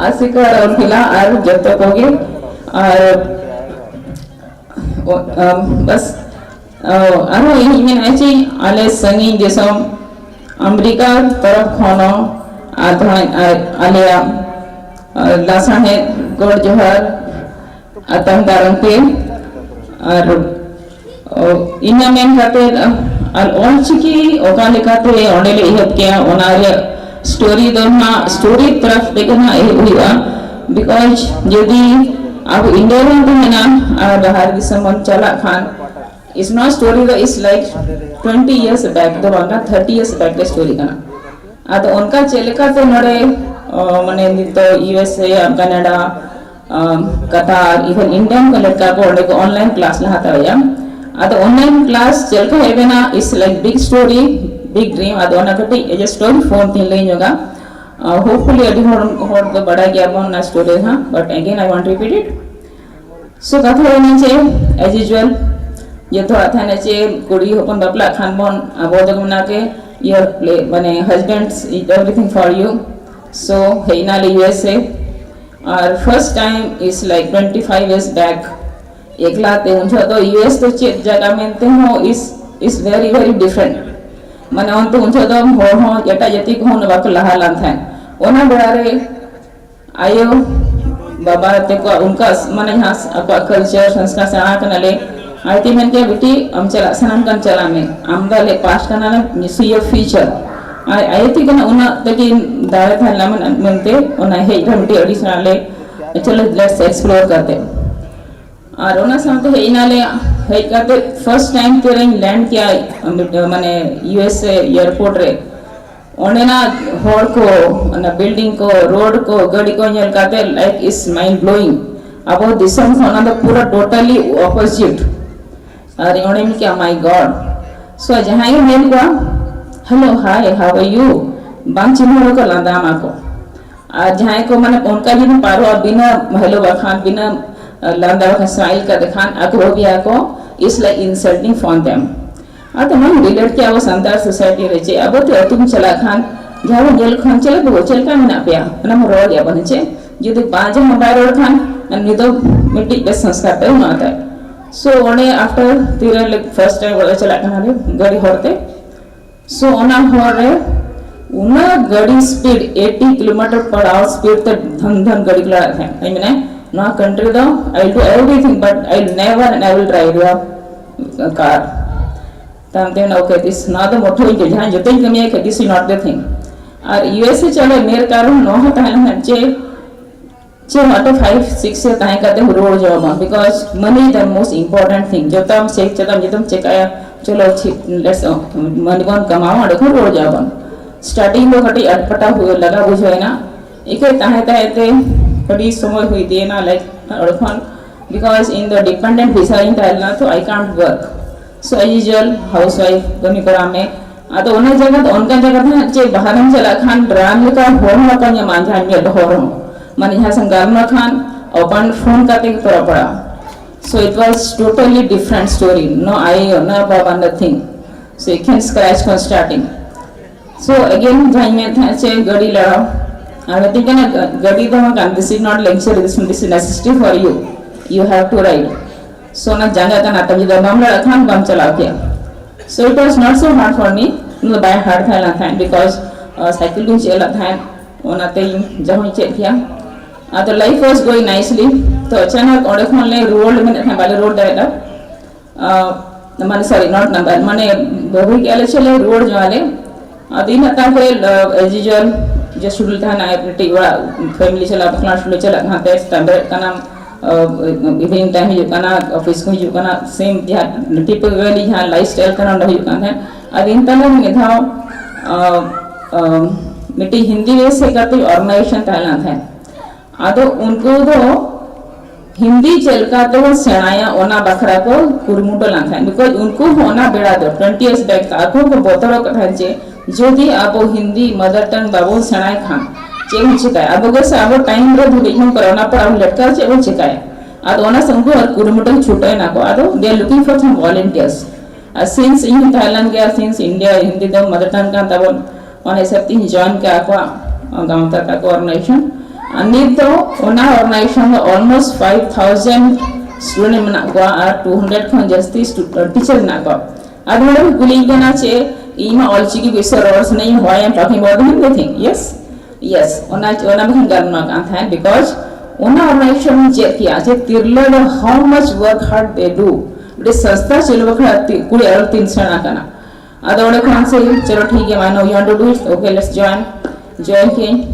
ᱟᱥᱮᱠᱟ ᱨᱚᱱᱯᱤᱞᱟ ᱟᱨ ᱡᱚᱛᱚ ᱠᱚᱜᱮ᱾ ᱟᱨ ᱵᱟᱥ ᱟᱨᱦᱚᱸ ᱤᱧ ᱢᱮᱱᱟ ᱪᱮ ᱟᱞᱮ ᱥᱟᱺᱜᱤᱧ ᱫᱤᱥᱚᱢ ᱟᱢᱮᱨᱤᱠᱟ ᱛᱚᱨᱚᱯ ᱠᱷᱚᱱ ᱦᱚᱸ ᱟᱨ ᱟᱞᱮᱭᱟᱜ ᱞᱟᱥᱟᱬᱦᱮᱫ ᱜᱚᱰ ᱡᱚᱦᱟᱨ ᱟᱛᱟᱝ ᱫᱟᱨᱟᱢ ᱯᱮ᱾ ᱟᱨ ᱤᱱᱟᱹ ᱢᱮᱱ ᱠᱟᱛᱮ ᱟᱨ ᱚᱞᱪᱤᱠᱤ ᱚᱠᱟ ᱞᱮᱠᱟᱛᱮ ᱚᱸᱰᱮ ᱞᱮ ᱮᱦᱚᱵ ᱠᱮᱜᱼᱟ, ᱚᱱᱟ ᱨᱮᱭᱟᱜ story ᱫᱚ ᱱᱟᱜ story ᱛᱚᱨᱚᱯ ᱛᱮᱜᱮ ᱱᱟᱜ ᱮᱦᱚᱵ ᱦᱩᱭᱩᱜᱼᱟ᱾ Because ᱡᱩᱫᱤ ᱟᱵᱚ ᱤᱱᱰᱤᱭᱟ ᱨᱮᱱ ᱛᱟᱦᱮᱱᱟ ᱟᱨ ᱵᱟᱦᱟᱨ ᱫᱤᱥᱚᱢ ᱵᱚᱱ ᱪᱟᱞᱟᱜ ᱠᱷᱟᱱ, it's not story ᱫᱚ is like twenty years back ᱫᱚ ᱵᱟᱝ ᱠᱟᱱᱟ, thirty years back ᱨᱮ story ᱠᱟᱱᱟ᱾ ᱟᱫᱚ ᱚᱱᱠᱟ ᱪᱮᱫ ᱞᱮᱠᱟᱛᱮ ᱱᱚᱰᱮ ᱢᱟᱱᱮ ᱱᱤᱛᱚᱜ USA, ᱠᱟᱱᱟᱰᱟ, ᱠᱟᱛᱟᱨ, even Indian ᱠᱚ ᱞᱮᱠᱟ ᱠᱚ ᱚᱸᱰᱮ ᱠᱚ online class ᱞᱮ ᱦᱟᱛᱟᱣᱮᱜᱼᱟ᱾ ᱟᱫᱚ online class ᱪᱮᱫ ᱞᱮᱠᱟ ᱦᱮᱡ ᱮᱱᱟ, it's like big story, big dream. ᱟᱫᱚ ᱚᱱᱟ ᱠᱟᱹᱴᱤᱡ as a story form ᱛᱤᱧ ᱞᱟᱹᱭ ᱧᱚᱜᱟ᱾ Hopefully ᱟᱹᱰᱤ ᱦᱚᱲ ᱦᱚᱲ ᱫᱚ ᱵᱟᱲᱟᱭ ᱜᱮᱭᱟ ᱵᱚᱱ ᱚᱱᱟ story ᱦᱟᱸᱜ, but again I want to repeat it. So ᱠᱟᱛᱷᱟ ᱦᱩᱭᱱᱟ ᱪᱮ, as usual, ᱡᱚᱛᱚᱣᱟᱜ ᱛᱟᱦᱮᱱᱟ ᱪᱮ ᱠᱩᱲᱤ ᱦᱚᱯᱚᱱ ᱵᱟᱯᱞᱟᱜ ᱠᱷᱟᱱ ᱵᱚᱱ ᱟᱵᱚ ᱫᱚ ᱢᱮᱱᱟ ᱠᱮ ᱤᱭᱟᱹ ᱢᱟᱱᱮ husbands is everything for you. So ᱦᱮᱡ ᱮᱱᱟᱞᱮ USA R first time is like twenty five years back ᱮᱠᱞᱟ ᱛᱮ ᱩᱱ ᱡᱚᱦᱚᱜ ᱫᱚ ᱤᱭᱩ ᱮᱥ ᱫᱚ ᱪᱮᱫ ᱡᱟᱭᱜᱟ ᱢᱮᱱᱛᱮ ᱦᱚᱸ is is very very different. ᱢᱟᱱᱮ ᱚᱱᱛᱮ ᱩᱱ ᱡᱚᱦᱚᱜ ᱫᱚ ᱦᱚᱲ ᱦᱚᱸ ᱮᱴᱟᱜ ᱡᱟᱹᱛᱤ ᱠᱚᱦᱚᱸ ᱩᱱᱟᱹᱜ ᱵᱟᱠᱚ ᱞᱟᱦᱟ ᱞᱮᱱ ᱛᱟᱦᱮᱸᱫ᱾ ᱚᱱᱟ ᱵᱮᱲᱟ ᱨᱮ ᱟᱭᱳ ᱵᱟᱵᱟ ᱛᱟᱠᱚᱣᱟᱜ ᱚᱱᱠᱟ ᱢᱟᱱᱮ ᱡᱟᱦᱟᱸ ᱟᱠᱚᱣᱟᱜ ᱠᱟᱞᱪᱟᱨ ᱥᱚᱝᱥᱠᱟᱨ ᱥᱮᱬᱟ ᱠᱟᱱᱟ ᱞᱮ, ᱟᱭᱳ ᱛᱤᱧ ᱢᱮᱱ ᱠᱮᱫᱟ, "ᱵᱤᱴᱤ, ᱟᱢ ᱪᱟᱞᱟᱜ ᱥᱟᱱᱟᱢ ᱠᱟᱱ ᱪᱟᱞᱟᱜ ᱢᱮ, ᱟᱢ ᱫᱚ ᱟᱞᱮ ᱯᱟᱥ ᱠᱟᱱᱟ ᱞᱮ, see your future." ᱟᱨ ᱟᱭᱳ ᱛᱤᱧ ᱠᱟᱱᱟ ᱩᱱᱟᱹᱜ ᱛᱟᱹᱠᱤᱱ ᱫᱟᱲᱮ ᱛᱟᱦᱮᱸ ᱞᱮᱱᱟ ᱢᱮᱱᱛᱮ ᱚᱱᱟ ᱦᱮᱡ ᱨᱮ ᱢᱤᱫᱴᱤᱡ ᱟᱹᱰᱤ ᱥᱮᱬᱟ ᱞᱮ, "ᱪᱚᱞᱚ let's explore" ᱠᱟᱛᱮ᱾ ᱟᱨ ᱚᱱᱟ ᱥᱟᱶᱛᱮ ᱦᱮᱡ ᱮᱱᱟᱞᱮ, ᱦᱮᱡ ᱠᱟᱛᱮ first time ᱛᱮᱨᱮᱧ land ᱠᱮᱜᱼᱟ ᱢᱟᱱᱮ ᱤᱭᱩ ᱮᱥ ᱮ airport ᱨᱮ᱾ ᱚᱸᱰᱮᱱᱟᱜ ᱦᱚᱲ ᱠᱚ, ᱚᱱᱟ building ᱠᱚ, road ᱠᱚ, ᱜᱟᱹᱰᱤ ᱠᱚ ᱧᱮᱞ ᱠᱟᱛᱮ like is mind blowing. ᱟᱵᱚ ᱫᱤᱥᱚᱢ ᱠᱷᱚᱱ ᱚᱱᱟ ᱫᱚ ᱯᱩᱨᱟᱹ totally opposite. ᱟᱨ ᱚᱸᱰᱮ ᱢᱮᱱ ᱠᱮᱜᱼᱟ, "My God." So ᱡᱟᱦᱟᱸᱭ ᱜᱮ ᱧᱮᱞ ᱠᱚᱣᱟ, "Hello, hi, how are you?" ᱵᱟᱝ ᱪᱤᱱᱦᱟᱹᱣ ᱨᱮᱠᱚ ᱞᱟᱸᱫᱟ ᱟᱢᱟ ᱠᱚ᱾ ᱟᱨ ᱡᱟᱦᱟᱸᱭ ᱠᱚ ᱢᱟᱱᱮ ᱚᱱᱠᱟ ᱡᱩᱫᱤᱢ ᱯᱟᱨᱚᱜᱼᱟ ᱵᱤᱱᱟᱹ hello ᱵᱟᱠᱷᱟᱱ, ᱵᱤᱱᱟᱹ ᱞᱟᱸᱫᱟ ᱵᱟᱠᱷᱟᱱ, smile ᱠᱟᱛᱮ ᱠᱷᱟᱱ ᱟᱠᱚ ᱵᱷᱟᱹᱵᱤᱭᱟ ᱠᱚ, it's like insulting for them. ᱟᱫᱚ ᱱᱚᱣᱟ relate ᱠᱮᱜᱼᱟ ᱟᱵᱚ ᱥᱟᱱᱛᱟᱲ society ᱨᱮ, ᱪᱮᱫ ᱟᱵᱚ ᱛᱮ ᱟᱹᱛᱩᱢ ᱪᱟᱞᱟᱜ ᱠᱷᱟᱱ ᱡᱟᱦᱟᱸ ᱵᱚᱱ ᱧᱮᱞ ᱠᱷᱟᱱ, "ᱪᱮᱫ ᱞᱮᱠᱟ ᱵᱟᱹᱵᱩ, ᱪᱮᱫ ᱞᱮᱠᱟ ᱢᱮᱱᱟᱜ ᱯᱮᱭᱟ?" ᱚᱱᱟ ᱢᱟ ᱨᱚᱲ ᱜᱮᱭᱟ ᱵᱚᱱ, ᱪᱮᱫ ᱡᱩᱫᱤ ᱵᱟᱝ ᱡᱟᱦᱟᱸ ᱵᱟᱭ ᱨᱚᱲ ᱠᱷᱟᱱ ᱩᱱᱤ ᱫᱚ ᱢᱤᱫᱴᱤᱡ ᱵᱮᱥ ᱥᱚᱝᱥᱠᱟᱨ ᱛᱮ ᱵᱟᱹᱱᱩᱜᱼᱟ ᱛᱟᱭ᱾ So ᱚᱸᱰᱮ after ᱛᱤᱨᱮ first time ᱚᱲᱟᱜ ᱪᱟᱞᱟᱜ ᱠᱟᱱᱟ ᱞᱮ ᱜᱟᱹᱰᱤ ᱦᱚᱨ ᱛᱮ᱾ So ᱚᱱᱟ ᱦᱚᱨ ᱨᱮ ᱩᱱᱟᱹᱜ ᱜᱟᱹᱰᱤ speed, eighty kilometer per hour speed ᱛᱮ ᱫᱷᱟᱱ ᱫᱷᱟᱱ ᱜᱟᱹᱰᱤ ᱠᱚ ᱞᱟᱲᱟᱜ ᱛᱟᱦᱮᱸᱫ᱾ ᱤᱧ ᱢᱮᱱᱟ, "ᱱᱚᱣᱟ country ᱫᱚ I will do everything but I will never and I will drive your car." ᱛᱟᱭᱚᱢ ᱛᱮ ᱢᱮᱱᱟ, "Okay, this, ᱱᱚᱣᱟ ᱫᱚ ᱢᱚᱴᱷᱮ ᱤᱧ ᱡᱟᱦᱟᱸ ᱡᱚᱛᱚᱧ ᱠᱟᱹᱢᱤᱭᱟ ᱠᱷᱟᱡ, this is not the thing." ᱟᱨ ᱤᱭᱩ ᱮᱥ ᱮ ᱪᱟᱞᱟᱜ ᱢᱮᱨ ᱠᱟᱨᱚᱱ ᱱᱚᱣᱟ ᱦᱚᱸ ᱛᱟᱦᱮᱸ ᱞᱮᱱᱟ ᱡᱮ ᱪᱮ ᱢᱟᱛᱚ five six year ᱛᱟᱦᱮᱸ ᱠᱟᱛᱮ ᱦᱚᱸ ᱨᱩᱣᱟᱹᱲ ᱡᱚᱝ ᱟᱵᱚᱱ, because money is the most important thing. ᱡᱚᱛᱚᱢ ᱪᱮᱠ ᱪᱮᱫᱟᱢ ᱡᱚᱛᱚᱢ ᱪᱮᱠᱟᱭᱟ, ᱪᱚᱞᱚ ᱴᱷᱤᱠ, let's, money ᱵᱚᱱ ᱠᱟᱢᱟᱣᱟ, ᱚᱸᱰᱮ ᱠᱷᱚᱱ ᱨᱩᱣᱟᱹᱲ ᱡᱚᱝ ᱟᱵᱚᱱ᱾ Starting ᱫᱚ ᱠᱟᱹᱴᱤᱡ ᱟᱴᱯᱟᱴᱟ ᱦᱩᱭ ᱞᱟᱜᱟ ᱵᱩᱡᱷᱟᱹᱣ ᱮᱱᱟ, ᱤᱠᱟᱹ ᱛᱟᱦᱮᱸ ᱛᱟᱦᱮᱸ ᱛᱮ ᱟᱹᱰᱤ ᱥᱚᱢᱚᱭ ᱦᱩᱭ ᱤᱫᱤᱭᱮᱱᱟ, like ᱚᱸᱰᱮ ᱠᱷᱚᱱ, because ᱤᱧ ᱫᱚ dependent visa ᱨᱤᱧ ᱛᱟᱦᱮᱸ ᱞᱮᱱᱟ, ᱛᱚ I can't work. So as usual, housewife, ᱠᱟᱹᱢᱤ ᱠᱚᱨᱟᱣ ᱢᱮ᱾ ᱟᱫᱚ ᱚᱱᱟ ᱡᱟᱭᱜᱟ ᱫᱚ ᱚᱱᱠᱟ ᱡᱟᱭᱜᱟ ᱫᱚ ᱦᱟᱸᱜ ᱪᱮᱫ ᱵᱟᱦᱨᱮᱢ ᱪᱟᱞᱟᱜ ᱠᱷᱟᱱ ᱨᱟᱱ ᱞᱮᱠᱟ ᱦᱚᱲ ᱦᱚᱸ ᱵᱟᱠᱚ ᱧᱟᱢᱟ, ᱡᱟᱦᱟᱸᱭ ᱢᱤᱫ ᱦᱚᱲ ᱦᱚᱸ᱾ ᱢᱟᱱᱮ ᱡᱟᱦᱟᱸ ᱥᱟᱶ ᱜᱟᱞᱢᱟᱨᱟᱣ ᱠᱷᱟᱱ ᱚᱯᱟᱱ ᱯᱷᱳᱱ ᱠᱟᱛᱮ ᱜᱮ ᱛᱚᱨᱟᱣ ᱯᱟᱲᱟᱜᱼᱟ᱾ So it was totally different story. No ᱟᱭᱳ, no ᱵᱟᱵᱟ, nothing. So ᱮᱠᱷᱮᱱ scratch ᱠᱷᱚᱱ starting. So again ᱡᱟᱦᱟᱸᱧ ᱢᱮᱱ ᱛᱟᱦᱮᱸᱫ ᱪᱮ ᱜᱟᱹᱰᱤ ᱞᱟᱲᱟᱣ, ᱟᱨ ᱢᱤᱛᱟᱹᱧ ᱠᱟᱱᱟ, "ᱜᱟᱹᱰᱤ ᱫᱚ ᱵᱟᱝ ᱠᱟᱱ, this is not luxury, this is necessity for you. You have to ride." ᱥᱚᱱᱟ ᱡᱟᱸᱜᱟ ᱠᱟᱱᱟ ᱛᱟᱢ, ᱡᱩᱫᱤ ᱵᱟᱢ ᱞᱟᱲᱟᱜ ᱠᱷᱟᱱ ᱵᱟᱢ ᱪᱟᱞᱟᱣ ᱠᱮᱭᱟ᱾ So it was not so hard for me. ᱩᱱᱟᱹᱜ ᱵᱟᱭ hard ᱛᱟᱦᱮᱸ ᱞᱮᱱ ᱛᱟᱦᱮᱸᱫ, because ᱥᱟᱭᱠᱮᱞ ᱠᱚᱧ ᱪᱮᱫ ᱞᱮᱫ ᱛᱟᱦᱮᱸᱫ, ᱚᱱᱟᱛᱮ ᱤᱧ ᱡᱟᱦᱟᱸᱧ ᱪᱮᱫ ᱠᱮᱭᱟ᱾ ᱟᱫᱚ life was going nicely. ᱛᱚ ᱟᱪᱟᱱᱟᱠ ᱚᱸᱰᱮ ᱠᱷᱚᱱ ᱞᱮ ᱨᱩᱣᱟᱹᱲ ᱞᱮ ᱢᱮᱱᱮᱫ ᱛᱟᱦᱮᱸᱫ, ᱵᱟᱞᱮ ᱨᱩᱣᱟᱹᱲ ᱫᱟᱲᱮᱭᱟᱫᱟ᱾ ᱢᱟᱱᱮ sorry, not number, ᱢᱟᱱᱮ ᱵᱟᱹᱦᱩᱭ ᱜᱮ ᱟᱞᱮ ᱪᱮᱫ ᱞᱮ ᱨᱩᱣᱟᱹᱲ ᱡᱚᱝ ᱟᱞᱮ᱾ ᱟᱫᱚ ᱤᱱᱟᱹᱜ ᱛᱟᱭᱚᱢ ᱠᱚᱨᱮ, as usual, ᱡᱮ ᱥᱩᱰᱩᱞ ᱛᱟᱦᱮᱱᱟ, ᱢᱤᱫᱴᱤᱡ ᱚᱲᱟᱜ family ᱪᱟᱞᱟᱜ ᱵᱟᱠᱷᱨᱟ ᱥᱩᱰᱩᱞ ᱪᱟᱞᱟᱜ ᱠᱟᱱᱟ, ᱛᱮ ᱥᱮᱛᱟᱜ ᱵᱮᱨᱮᱫ ᱠᱟᱱᱟᱢ, evening time ᱦᱤᱡᱩᱜ ᱠᱟᱱᱟ, office ᱠᱚ ᱦᱤᱡᱩᱜ ᱠᱟᱱᱟ, same ᱡᱟᱦᱟᱸ typical ᱡᱟᱦᱟᱸ lifestyle ᱠᱟᱱᱟ, ᱚᱸᱰᱮ ᱦᱩᱭᱩᱜ ᱠᱟᱱ ᱛᱟᱦᱮᱸᱫ᱾ ᱟᱫᱚ ᱤᱱᱟᱹ ᱛᱟᱭᱱᱚᱢ ᱢᱤᱫ ᱫᱷᱟᱣ ᱢᱤᱫᱴᱤᱡ ᱦᱤᱱᱫᱤ ᱵᱮᱥ ᱦᱮᱡ ᱠᱟᱛᱮ organization ᱛᱟᱦᱮᱸ ᱞᱮᱱ ᱛᱟᱦᱮᱸᱫ᱾ ᱟᱫᱚ ᱩᱱᱠᱩ ᱫᱚ ᱦᱤᱱᱫᱤ ᱪᱮᱫ ᱞᱮᱠᱟ ᱛᱮᱵᱚᱱ ᱥᱮᱬᱟᱭᱟ, ᱚᱱᱟ ᱵᱟᱠᱷᱨᱟ ᱠᱚ ᱠᱩᱨᱩᱢᱩᱴᱩ ᱞᱮᱱ ᱛᱟᱦᱮᱸᱫ, because ᱩᱱᱠᱩ ᱦᱚᱸ ᱚᱱᱟ ᱵᱮᱲᱟ ᱫᱚ twenty years back ᱫᱚ ᱟᱠᱚ ᱦᱚᱸᱠᱚ ᱵᱚᱛᱚᱨᱚᱜ ᱠᱟᱱ ᱛᱟᱦᱮᱸᱫ ᱡᱮ ᱡᱩᱫᱤ ᱟᱵᱚ ᱦᱤᱱᱫᱤ mother tongue ᱵᱟᱵᱚᱱ ᱥᱮᱬᱟᱭ ᱠᱷᱟᱱ ᱪᱮᱫ ᱵᱚᱱ ᱪᱮᱠᱟᱭᱟ? ᱟᱵᱚ ᱜᱮ ᱥᱮ ᱟᱵᱚ time ᱨᱮ ᱫᱷᱩᱲᱤ ᱵᱚᱱ ᱠᱚᱨᱟᱣᱟ, ᱚᱱᱟ ᱯᱚᱨ ᱟᱵᱚ ᱞᱮᱴᱠᱟ ᱪᱮᱫ ᱵᱚᱱ ᱪᱮᱠᱟᱭᱟ? ᱟᱫᱚ ᱚᱱᱟ ᱥᱮ ᱩᱱᱠᱩ ᱟᱨ ᱠᱩᱨᱩᱢᱩᱴᱩ ᱪᱷᱩᱴᱟᱹᱣ ᱮᱱᱟ ᱠᱚ, ᱟᱫᱚ they are looking for some volunteers. R since ᱤᱧ ᱦᱚᱸᱧ ᱛᱟᱦᱮᱸ ᱞᱮᱱ ᱜᱮᱭᱟ, since ᱤᱱᱰᱤᱭᱟ ᱦᱤᱱᱫᱤ ᱫᱚ mother tongue ᱠᱟᱱ ᱛᱟᱵᱚᱱ, ᱚᱱᱟ ᱦᱤᱥᱟᱹᱵ ᱛᱮ ᱤᱧ join ᱠᱮᱫᱟ ᱟᱠᱚᱣᱟᱜ ᱜᱟᱶᱛᱟ ᱛᱟᱠᱚ organization᱾ ᱟᱨ ᱱᱤᱛ ᱫᱚ ᱚᱱᱟ organization ᱫᱚ almost five thousand student ᱢᱮᱱᱟᱜ ᱠᱚᱣᱟ ᱟᱨ two hundred ᱠᱷᱚᱱ ᱡᱟᱹᱥᱛᱤ ᱥᱴᱩ-, teacher ᱢᱮᱱᱟᱜ ᱠᱚᱣᱟ᱾ ᱟᱫᱚ ᱱᱚᱰᱮ ᱠᱚ ᱠᱩᱞᱤᱧ ᱠᱟᱱᱟ ᱪᱮ ᱤᱧ ᱢᱟ ᱚᱞᱪᱤᱠᱤ ᱵᱤᱥᱚᱭ ᱨᱚᱲ ᱥᱟᱱᱟᱧ, why I'm talking about Hindi thing? Yes, yes, ᱚᱱᱟ, ᱚᱱᱟ ᱵᱟᱠᱷᱟᱱ ᱜᱟᱞᱢᱟᱨᱟᱣ ᱠᱟᱱ ᱛᱟᱦᱮᱸᱫ, because ᱚᱱᱟ organization ᱤᱧ ᱪᱮᱫ ᱠᱮᱜᱼᱟ ᱡᱮ ᱛᱤᱨᱞᱟᱹ ᱫᱚ how much work hard they do᱾ ᱢᱤᱫᱴᱮᱡ ᱥᱚᱝᱥᱛᱷᱟ ᱪᱟᱹᱞᱩ ᱵᱟᱠᱷᱨᱟ ᱛᱤ-, ᱠᱩᱲᱤ ᱟᱨ ᱛᱤᱱ ᱥᱮᱬᱟ ᱠᱟᱱᱟ᱾ ᱟᱫᱚ ᱚᱸᱰᱮ ᱠᱷᱚᱱ ᱥᱮ, ᱪᱚᱞᱚ ᱴᱷᱤᱠ ᱜᱮᱭᱟ, ᱢᱟᱱᱚ, you want to do it? Okay, let's join. Join ᱠᱮᱜᱼᱟᱹᱧ᱾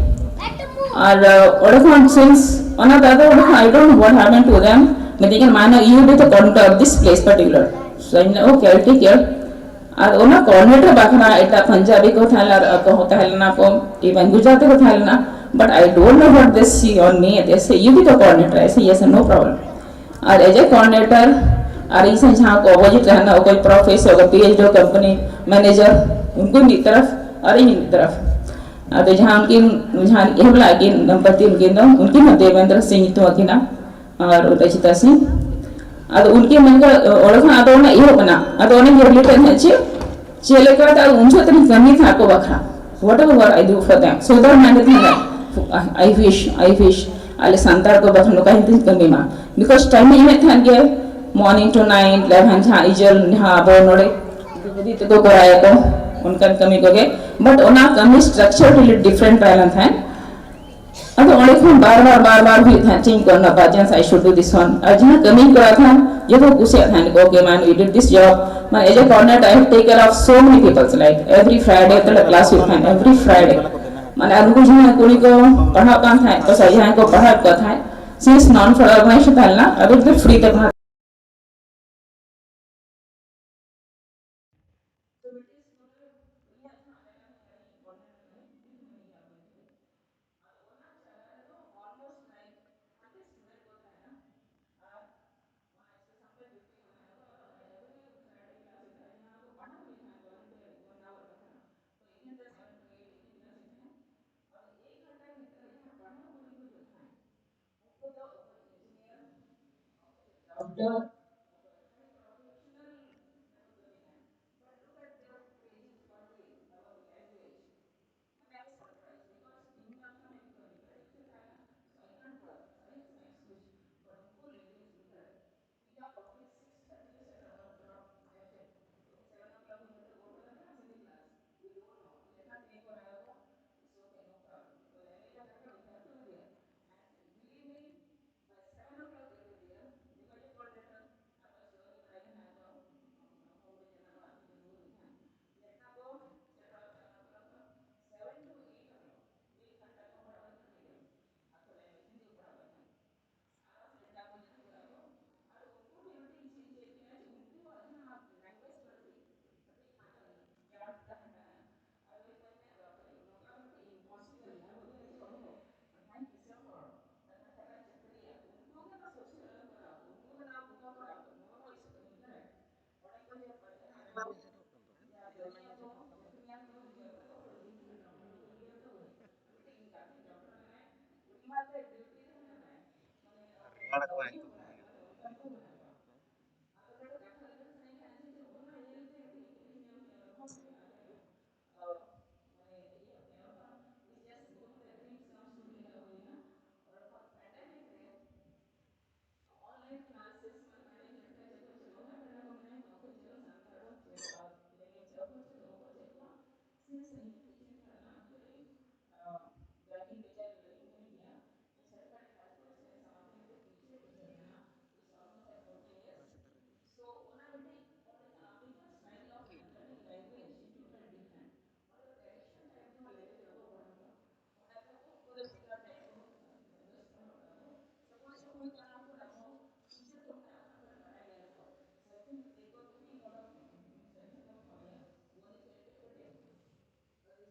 ᱟᱨ, ᱚᱸᱰᱮ ᱠᱷᱚᱱ since, ᱚᱱᱟ ᱫᱚ ᱟᱫᱚ ᱚᱸᱰᱮ ᱠᱷᱚᱱ, I don't know what happened to them. ᱢᱤᱛᱟᱹᱧ ᱠᱟᱱᱟ, ᱢᱟᱱᱚ, you be the coordinator of this place particular. So ᱤᱧ ᱞᱟᱹᱭ, okay, I'll take care. ᱟᱨ ᱚᱱᱟ coordinator ᱵᱟᱠᱷᱨᱟ ᱮᱴᱟᱜ ᱯᱟᱧᱡᱟᱵᱤ ᱠᱚ ᱛᱟᱦᱮᱸ ᱞᱮᱱᱟ, ᱟᱨ ᱟᱠᱚ ᱦᱚᱸ ᱛᱟᱦᱮᱸ ᱞᱮᱱᱟ ᱠᱚ, even ᱜᱩᱡᱽᱨᱟᱴᱤ ᱠᱚ ᱛᱟᱦᱮᱸ ᱞᱮᱱᱟ, but I don't know what they see on me. They say, you be the coordinator. I say, yes, no problem. R as a coordinator, ᱟᱨ ᱤᱧ ᱥᱟᱶ ᱡᱟᱦᱟᱸ ᱠᱚ opposite ᱛᱟᱦᱮᱱᱟ, ᱚᱠᱚᱭ professor, ᱚᱠᱚᱭ PhD company manager, ᱩᱱᱠᱩ ᱢᱤᱫ ᱛᱚᱨᱚᱯ ᱟᱨ ᱤᱧ ᱢᱤᱫ ᱛᱚᱨᱚᱯ᱾ ᱟᱫᱚ ᱡᱟᱦᱟᱸ ᱩᱱᱠᱤᱱ, ᱡᱟᱦᱟᱸ ᱮᱦᱚᱵ ᱞᱟᱜ ᱠᱤᱱ ᱫᱚᱢᱯᱚᱛᱤ, ᱩᱱᱠᱤᱱ ᱫᱚ, ᱩᱱᱠᱤᱱ ᱦᱚᱸ ᱫᱮᱵᱮᱱᱫᱨᱚ ᱥᱤᱝ ᱧᱩᱛᱩᱢ ᱟᱹᱠᱤᱱᱟ ᱟᱨ ᱨᱚᱪᱤᱛᱟ ᱥᱤᱝ᱾ ᱟᱫᱚ ᱩᱱᱠᱤᱱ ᱢᱮᱱ ᱠᱮᱫᱟ, ᱚᱸᱰᱮ ᱠᱷᱚᱱ ᱟᱫᱚ ᱚᱱᱟ ᱮᱦᱚᱵ ᱮᱱᱟ᱾ ᱟᱫᱚ ᱚᱱᱮ ᱧᱮᱞ ᱞᱮᱫ ᱛᱟᱦᱮᱸᱫ ᱪᱮᱫ, ᱪᱮᱫ ᱞᱮᱠᱟᱛᱮ ᱟᱫᱚ ᱩᱱ ᱡᱚᱦᱚᱜ ᱛᱮᱞᱤᱧ ᱠᱟᱹᱢᱤ ᱛᱟᱦᱮᱸᱫ ᱟᱠᱚ ᱵᱟᱠᱷᱨᱟ, whatever I do for them, so that ᱢᱮᱱ ᱛᱟᱦᱮᱸᱫ, I wish, I wish ᱟᱞᱮ ᱥᱟᱱᱛᱟᱲ ᱠᱚ ᱵᱟᱠᱷᱨᱟ ᱱᱚᱝᱠᱟ ᱦᱤᱱᱫᱤᱧ ᱠᱟᱹᱢᱤ ᱢᱟ, because time ᱤᱧ ᱮᱢᱮᱫ ᱛᱟᱦᱮᱸᱫ ᱜᱮ᱾ Morning to night eleven ᱡᱟᱦᱟᱸ ᱤᱡᱚᱞ ᱡᱟᱦᱟᱸ ᱟᱵᱚ ᱱᱚᱰᱮ ᱫᱤᱫᱤ ᱛᱮᱠᱚ ᱠᱚᱨᱟᱣ ᱟᱠᱚ, ᱚᱱᱠᱟᱱ ᱠᱟᱹᱢᱤ ᱠᱚᱜᱮ᱾ But ᱚᱱᱟ ᱠᱟᱹᱢᱤ structure ᱴᱤ ᱰᱤᱯᱷᱟᱨᱮᱱᱴ ᱛᱟᱦᱮᱸ ᱞᱮᱱ ᱛᱟᱦᱮᱸᱫ᱾ ᱟᱫᱚ ᱚᱸᱰᱮ ᱠᱷᱚᱱ ᱵᱟᱨ ᱵᱟᱨ ᱵᱟᱨ ᱵᱟᱨ ᱦᱩᱭᱩᱜ ᱛᱟᱦᱮᱸᱫ, ᱪᱮᱫ ᱤᱧ ᱠᱚᱨᱟᱣᱟ, ᱵᱟ ᱡᱟᱦᱟᱸ I should do this one᱾ ᱟᱨ ᱡᱟᱦᱟᱸ ᱠᱟᱹᱢᱤᱧ ᱠᱚᱨᱟᱣ ᱛᱟᱦᱮᱸᱫ, ᱡᱚᱛᱚ ᱠᱚ ᱠᱩᱥᱤᱭᱟᱜ ᱛᱟᱦᱮᱸᱫ ᱠᱚ, "Okay man, you did this job." ᱢᱟᱱᱮ, as a coordinator I have take care of so many people, like every Friday ᱛᱟᱞᱮ ᱠᱞᱟᱥ ᱦᱩᱭᱩᱜ ᱛᱟᱦᱮᱸᱫ, every Friday᱾ ᱢᱟᱱᱮ, ᱟᱨ ᱩᱱᱠᱩ ᱡᱟᱦᱟᱸᱭ ᱠᱩᱲᱤ ᱠᱚ ᱯᱟᱲᱦᱟᱜ ᱠᱟᱱ ᱛᱟᱦᱮᱸᱫ ᱠᱚ ᱥᱮ ᱡᱟᱦᱟᱸᱭ ᱠᱚ ᱯᱟᱲᱦᱟᱣᱮᱫ ᱠᱚ ᱛᱟᱦᱮᱸᱫ, since non profit organization ᱛᱟᱦᱮᱸ ᱞᱮᱱᱟ, ᱟᱫᱚ ᱯᱷᱨᱤ ᱛᱮ ᱯᱟᱲᱦᱟᱣ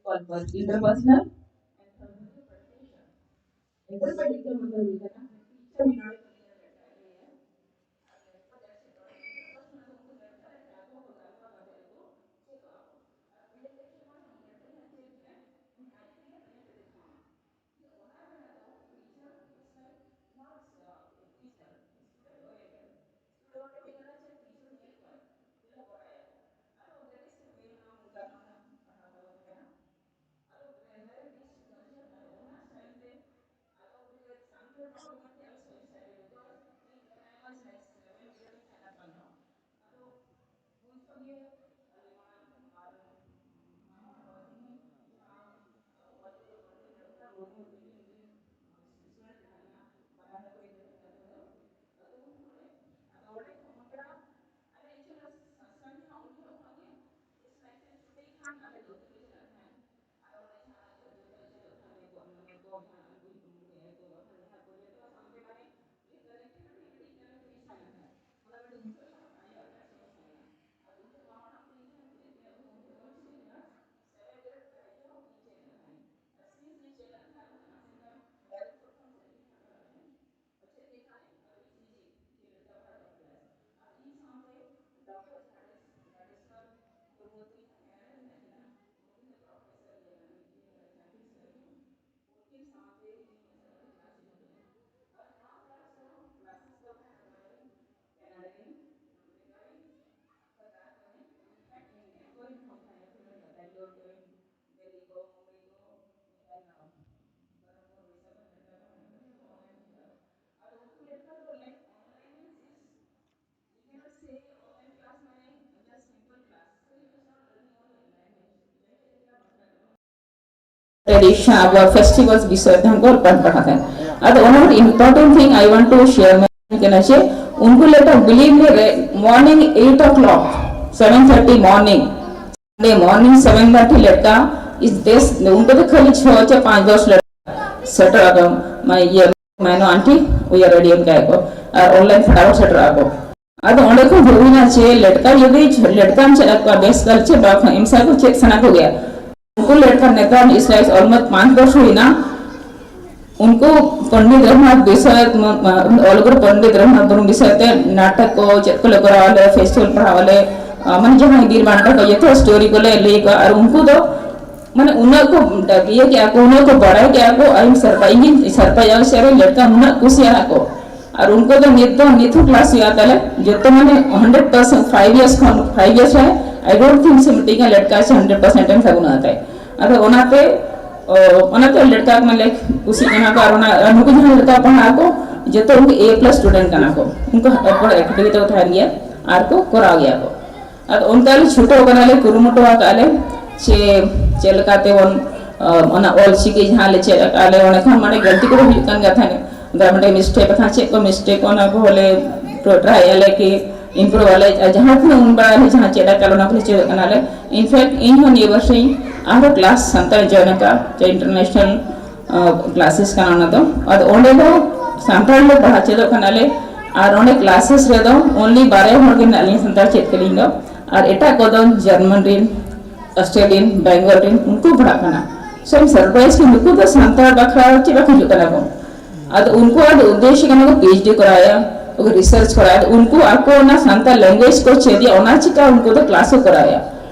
Call for interpersonal. Interpersonal. tradition, ᱟᱵᱚᱣᱟᱜ festivals ᱵᱤᱥᱚᱭ ᱛᱮᱦᱚᱸ ᱠᱚ ᱯᱟᱲᱦᱟᱣ ᱛᱟᱦᱮᱸᱫ᱾ ᱟᱫᱚ ᱚᱱᱟ ᱢᱤᱫ important thing I want to share ᱢᱮᱱ ᱠᱟᱱᱟ ᱡᱮ ᱩᱱᱠᱩ ᱞᱮᱠᱟ believe me ᱨᱮ morning eight o'clock, seven thirty morning, Sunday morning seven thirty ᱞᱮᱴᱠᱟ is this, ᱩᱱᱠᱩ ᱫᱚ ᱠᱷᱟᱹᱞᱤ ᱪᱷᱚ ᱪᱮ ᱯᱟᱸᱪ ᱫᱚᱥ ᱞᱮᱴᱠᱟ ᱥᱮᱴᱮᱨ ᱟᱠᱚ, ᱢᱟᱱᱮ ᱤᱭᱟᱹ ᱢᱮᱱᱚ ᱟᱱᱴᱤ ᱩᱭᱟᱨ ᱨᱮᱰᱤ ᱚᱱᱠᱟ ᱠᱚ, ᱟᱨ online ᱯᱷᱟᱴᱟᱯᱷᱟᱴ ᱥᱮᱴᱮᱨ ᱟᱠᱚ᱾ ᱟᱫᱚ ᱚᱸᱰᱮ ᱠᱷᱚᱱ ᱵᱷᱟᱹᱵᱤᱱᱟ ᱡᱮ ᱞᱮᱴᱠᱟ ᱡᱩᱫᱤ ᱞᱮᱴᱠᱟᱢ ᱪᱮᱫ ᱟᱠᱚᱣᱟ ᱵᱮᱥ ᱠᱟᱞᱪᱟᱨ ᱵᱟ ᱮᱢᱥᱟ ᱠᱚ ᱪᱮᱫ ᱥᱟᱱᱟ ᱠᱚᱜᱮᱭᱟ᱾ ᱩᱱᱠᱩ ᱞᱮᱴᱠᱟ ᱱᱮᱛᱟᱨ is like almost ᱯᱟᱸᱪ ᱵᱚᱨᱥ ᱦᱩᱭᱱᱟ᱾ ᱩᱱᱠᱩ ᱯᱚᱱᱰᱤᱛ ᱨᱚᱜᱷᱩᱱᱟᱛᱷ ᱵᱤᱥᱚᱭ, ᱚᱞ ᱜᱩᱨᱩ ᱯᱚᱱᱰᱤᱛ ᱨᱚᱜᱷᱩᱱᱟᱛᱷ ᱢᱩᱨᱢᱩ ᱵᱤᱥᱚᱭ ᱛᱮ ᱱᱟᱴᱚᱠ ᱠᱚ ᱪᱮᱫ ᱠᱚᱞᱮ ᱠᱚᱨᱟᱣ ᱟᱞᱮ, ᱯᱷᱮᱥᱴᱤᱵᱷᱟᱞ ᱯᱟᱲᱦᱟᱣ ᱟᱞᱮ, ᱢᱟᱱᱮ ᱡᱟᱦᱟᱸᱭ ᱵᱤᱨ ᱵᱟᱱᱴᱟ ᱠᱚ ᱡᱚᱛᱚ ᱥᱴᱳᱨᱤ ᱠᱚᱞᱮ ᱞᱟᱹᱭ ᱠᱚᱣᱟ᱾ ᱟᱨ ᱩᱱᱠᱩ ᱫᱚ ᱢᱟᱱᱮ ᱩᱱᱟᱹᱜ ᱠᱚ ᱤᱭᱟᱹ ᱠᱮᱜᱼᱟ ᱠᱚ, ᱩᱱᱟᱹᱜ ᱠᱚ ᱵᱟᱲᱟᱭ ᱠᱮᱜᱼᱟ ᱠᱚ, ᱟᱭ ᱥᱟᱨᱯᱟ ᱤᱧ ᱥᱟᱨᱯᱟ ᱡᱟᱣ ᱥᱮ ᱨᱮ ᱞᱮᱴᱠᱟ ᱩᱱᱟᱹᱜ ᱠᱩᱥᱤᱭᱟᱜᱼᱟ ᱠᱚ᱾ ᱟᱨ ᱩᱱᱠᱩ ᱫᱚ ᱱᱤᱛ ᱫᱚ ᱱᱤᱛ ᱦᱚᱸ ᱠᱞᱟᱥ ᱦᱩᱭᱩᱜᱼᱟ ᱛᱟᱞᱮ, ᱡᱚᱛᱚ ᱢᱟᱱᱮ ᱦᱟᱱᱰᱨᱮᱰ ᱯᱟᱨᱥᱮᱱᱴ ᱯᱷᱟᱭᱤᱵᱷ ᱤᱭᱟᱨᱥ ᱠᱷᱚᱱ, ᱯᱷᱟᱭᱤᱵᱷ ᱤᱭᱟᱨᱥ ᱨᱮ I don't think ᱥᱮ ᱢᱤᱫᱴᱤᱡ ᱜᱟᱱ ᱞᱮᱴᱠᱟ ᱥᱮ ᱦᱟᱱᱰᱨᱮᱰ ᱯᱟᱨᱥᱮᱱᱴ ᱮᱢ ᱛᱟᱵᱚᱱᱟ ᱛᱟᱭ᱾ ᱟᱫᱚ ᱚᱱᱟᱛᱮ ᱚ, ᱚᱱᱟᱛᱮ ᱞᱮᱴᱠᱟ ᱠᱚ ᱢᱟᱱᱮ ᱠᱩᱥᱤᱜ ᱠᱟᱱᱟ ᱠᱚ᱾ ᱟᱨ ᱚᱱᱟ ᱟᱨ ᱱᱩᱠᱩ ᱡᱟᱦᱟᱸ ᱞᱮᱴᱠᱟ ᱯᱟᱲᱦᱟᱜ ᱟᱠᱚ ᱡᱚᱛᱚ ᱩᱱᱠᱩ A plus student ᱠᱟᱱᱟ ᱠᱚ᱾ ᱩᱱᱠᱩ ᱮᱠᱴᱤᱵᱷᱤᱴᱤ ᱠᱚ ᱛᱟᱦᱮᱱ ᱜᱮᱭᱟ ᱟᱨ ᱠᱚ ᱠᱚᱨᱟᱣ ᱜᱮᱭᱟ ᱠᱚ᱾ ᱟᱫᱚ ᱚᱱᱠᱟ ᱞᱮ ᱪᱷᱩᱴᱟᱹᱣ ᱠᱟᱱᱟᱞᱮ, ᱠᱩᱨᱩᱢᱩᱴᱩ ᱟᱠᱟᱫ ᱞᱮ ᱡᱮ ᱪᱮᱫ ᱞᱮᱠᱟᱛᱮ ᱵᱚᱱ ᱚ, ᱚᱱᱟ ᱚᱞ ᱪᱤᱠᱤ ᱡᱟᱦᱟᱸ ᱞᱮ ᱪᱮᱫ ᱟᱠᱟᱫ ᱞᱮ ᱚᱸᱰᱮ ᱠᱷᱚᱱ ᱢᱟᱱᱮ ᱜᱟᱹᱞᱛᱤ ᱠᱚᱫᱚ ᱦᱩᱭᱩᱜ ᱠᱟᱱ ᱜᱮᱭᱟ ᱛᱟᱦᱮᱸᱫ᱾ ᱜᱨᱟᱢᱟᱨ ᱢᱤᱥᱴᱮᱠ ᱠᱟᱛᱷᱟ ᱪᱮᱫ ᱠᱚ ᱢᱤᱥᱴᱮᱠ ᱚᱱᱟ ᱠᱚᱦᱚᱸ ᱞᱮ ᱴᱨᱟᱭ ᱟᱞᱮ ᱠᱤ ᱤᱢᱯᱨᱩᱵᱷ ᱟᱞᱮ᱾ ᱟᱨ ᱡᱟᱦᱟᱸ ᱛᱤᱱᱟᱹᱜ ᱩᱱ ᱵᱟᱲᱟᱭ ᱟᱞᱮ ᱡᱟᱦᱟᱸ ᱪᱮᱫ ᱟᱠᱟᱫ ᱚᱱᱟ ᱠᱚᱞᱮ ᱪᱮᱫᱚᱜ ᱠᱟᱱᱟᱞᱮ᱾ ᱤᱱᱯᱷᱮᱠᱴ ᱤᱧ ᱦᱚᱸ ᱱᱤᱭᱟᱹ ᱵᱚᱨᱥᱤᱧ ᱟᱨᱦᱚᱸ ᱠᱞᱟᱥ ᱥᱟᱱᱛᱟᱲ ᱡᱚᱭᱮᱱ ᱟᱠᱟᱫ ᱡᱮ ᱤᱱᱴᱟᱨᱱᱮᱥᱱᱟᱞ ᱠᱞᱟᱥᱮᱥ ᱠᱟᱱᱟ ᱚᱱᱟ ᱫᱚ᱾ ᱟᱫᱚ ᱚᱸᱰᱮ ᱫᱚ ᱥᱟᱱᱛᱟᱲ ᱞᱮ ᱯᱟᱲᱦᱟᱣ ᱪᱮᱫᱚᱜ ᱠᱟᱱᱟᱞᱮ᱾ ᱟᱨ ᱚᱸᱰᱮ ᱠᱞᱟᱥᱮᱥ ᱨᱮᱫᱚ ᱚᱱᱞᱤ ᱵᱟᱨᱭᱟ ᱦᱚᱲ ᱜᱮ ᱢᱮᱱᱟᱜ ᱞᱤᱧᱟ ᱥᱟᱱᱛᱟᱲ ᱪᱮᱫ ᱠᱟᱹᱞᱤᱧ ᱫᱚ᱾ ᱟᱨ ᱮᱴᱟᱜ ᱠᱚᱫᱚ ᱡᱟᱨᱢᱟᱱ ᱨᱤᱱ, ᱚᱥᱴᱨᱮᱞᱤᱭᱟᱱ, ᱵᱮᱝᱜᱚᱞ ᱨᱤᱱ ᱩᱱᱠᱩ ᱯᱟᱲᱦᱟᱜ ᱠᱟᱱᱟ᱾ So I'm surprised ᱠᱤ ᱱᱩᱠᱩ ᱫᱚ ᱥᱟᱱᱛᱟᱲ ᱵᱟᱠᱷᱨᱟ ᱪᱮᱫ ᱵᱟᱠᱚ ᱦᱤᱡᱩᱜ ᱠᱟᱱᱟ ᱠᱚ᱾ ᱟᱫᱚ ᱩᱱᱠᱩᱣᱟᱜ ᱫᱚ ᱩᱫᱽᱫᱮᱥᱥᱚ ᱠᱟᱱᱟ ᱠᱚ PhD ᱠᱚᱨᱟᱣᱮᱫᱼᱟ, ᱩᱱᱠᱩ ᱨᱤᱥᱟᱨᱪ ᱠᱚᱨᱟᱣᱮᱫᱼᱟ, ᱩᱱᱠᱩ ᱟᱠᱚ ᱚᱱᱟ ᱥᱟᱱᱛᱟᱲ ᱞᱮᱝᱜᱩᱭᱮᱡᱽ ᱠᱚ ᱪᱮᱫ ᱮᱫᱼᱟ, ᱚᱱᱟ ᱪᱤᱠᱟ ᱩᱱᱠᱩ ᱫᱚ ᱠᱞᱟᱥ ᱠᱚ ᱠᱚᱨᱟᱣᱮᱫᱼᱟ᱾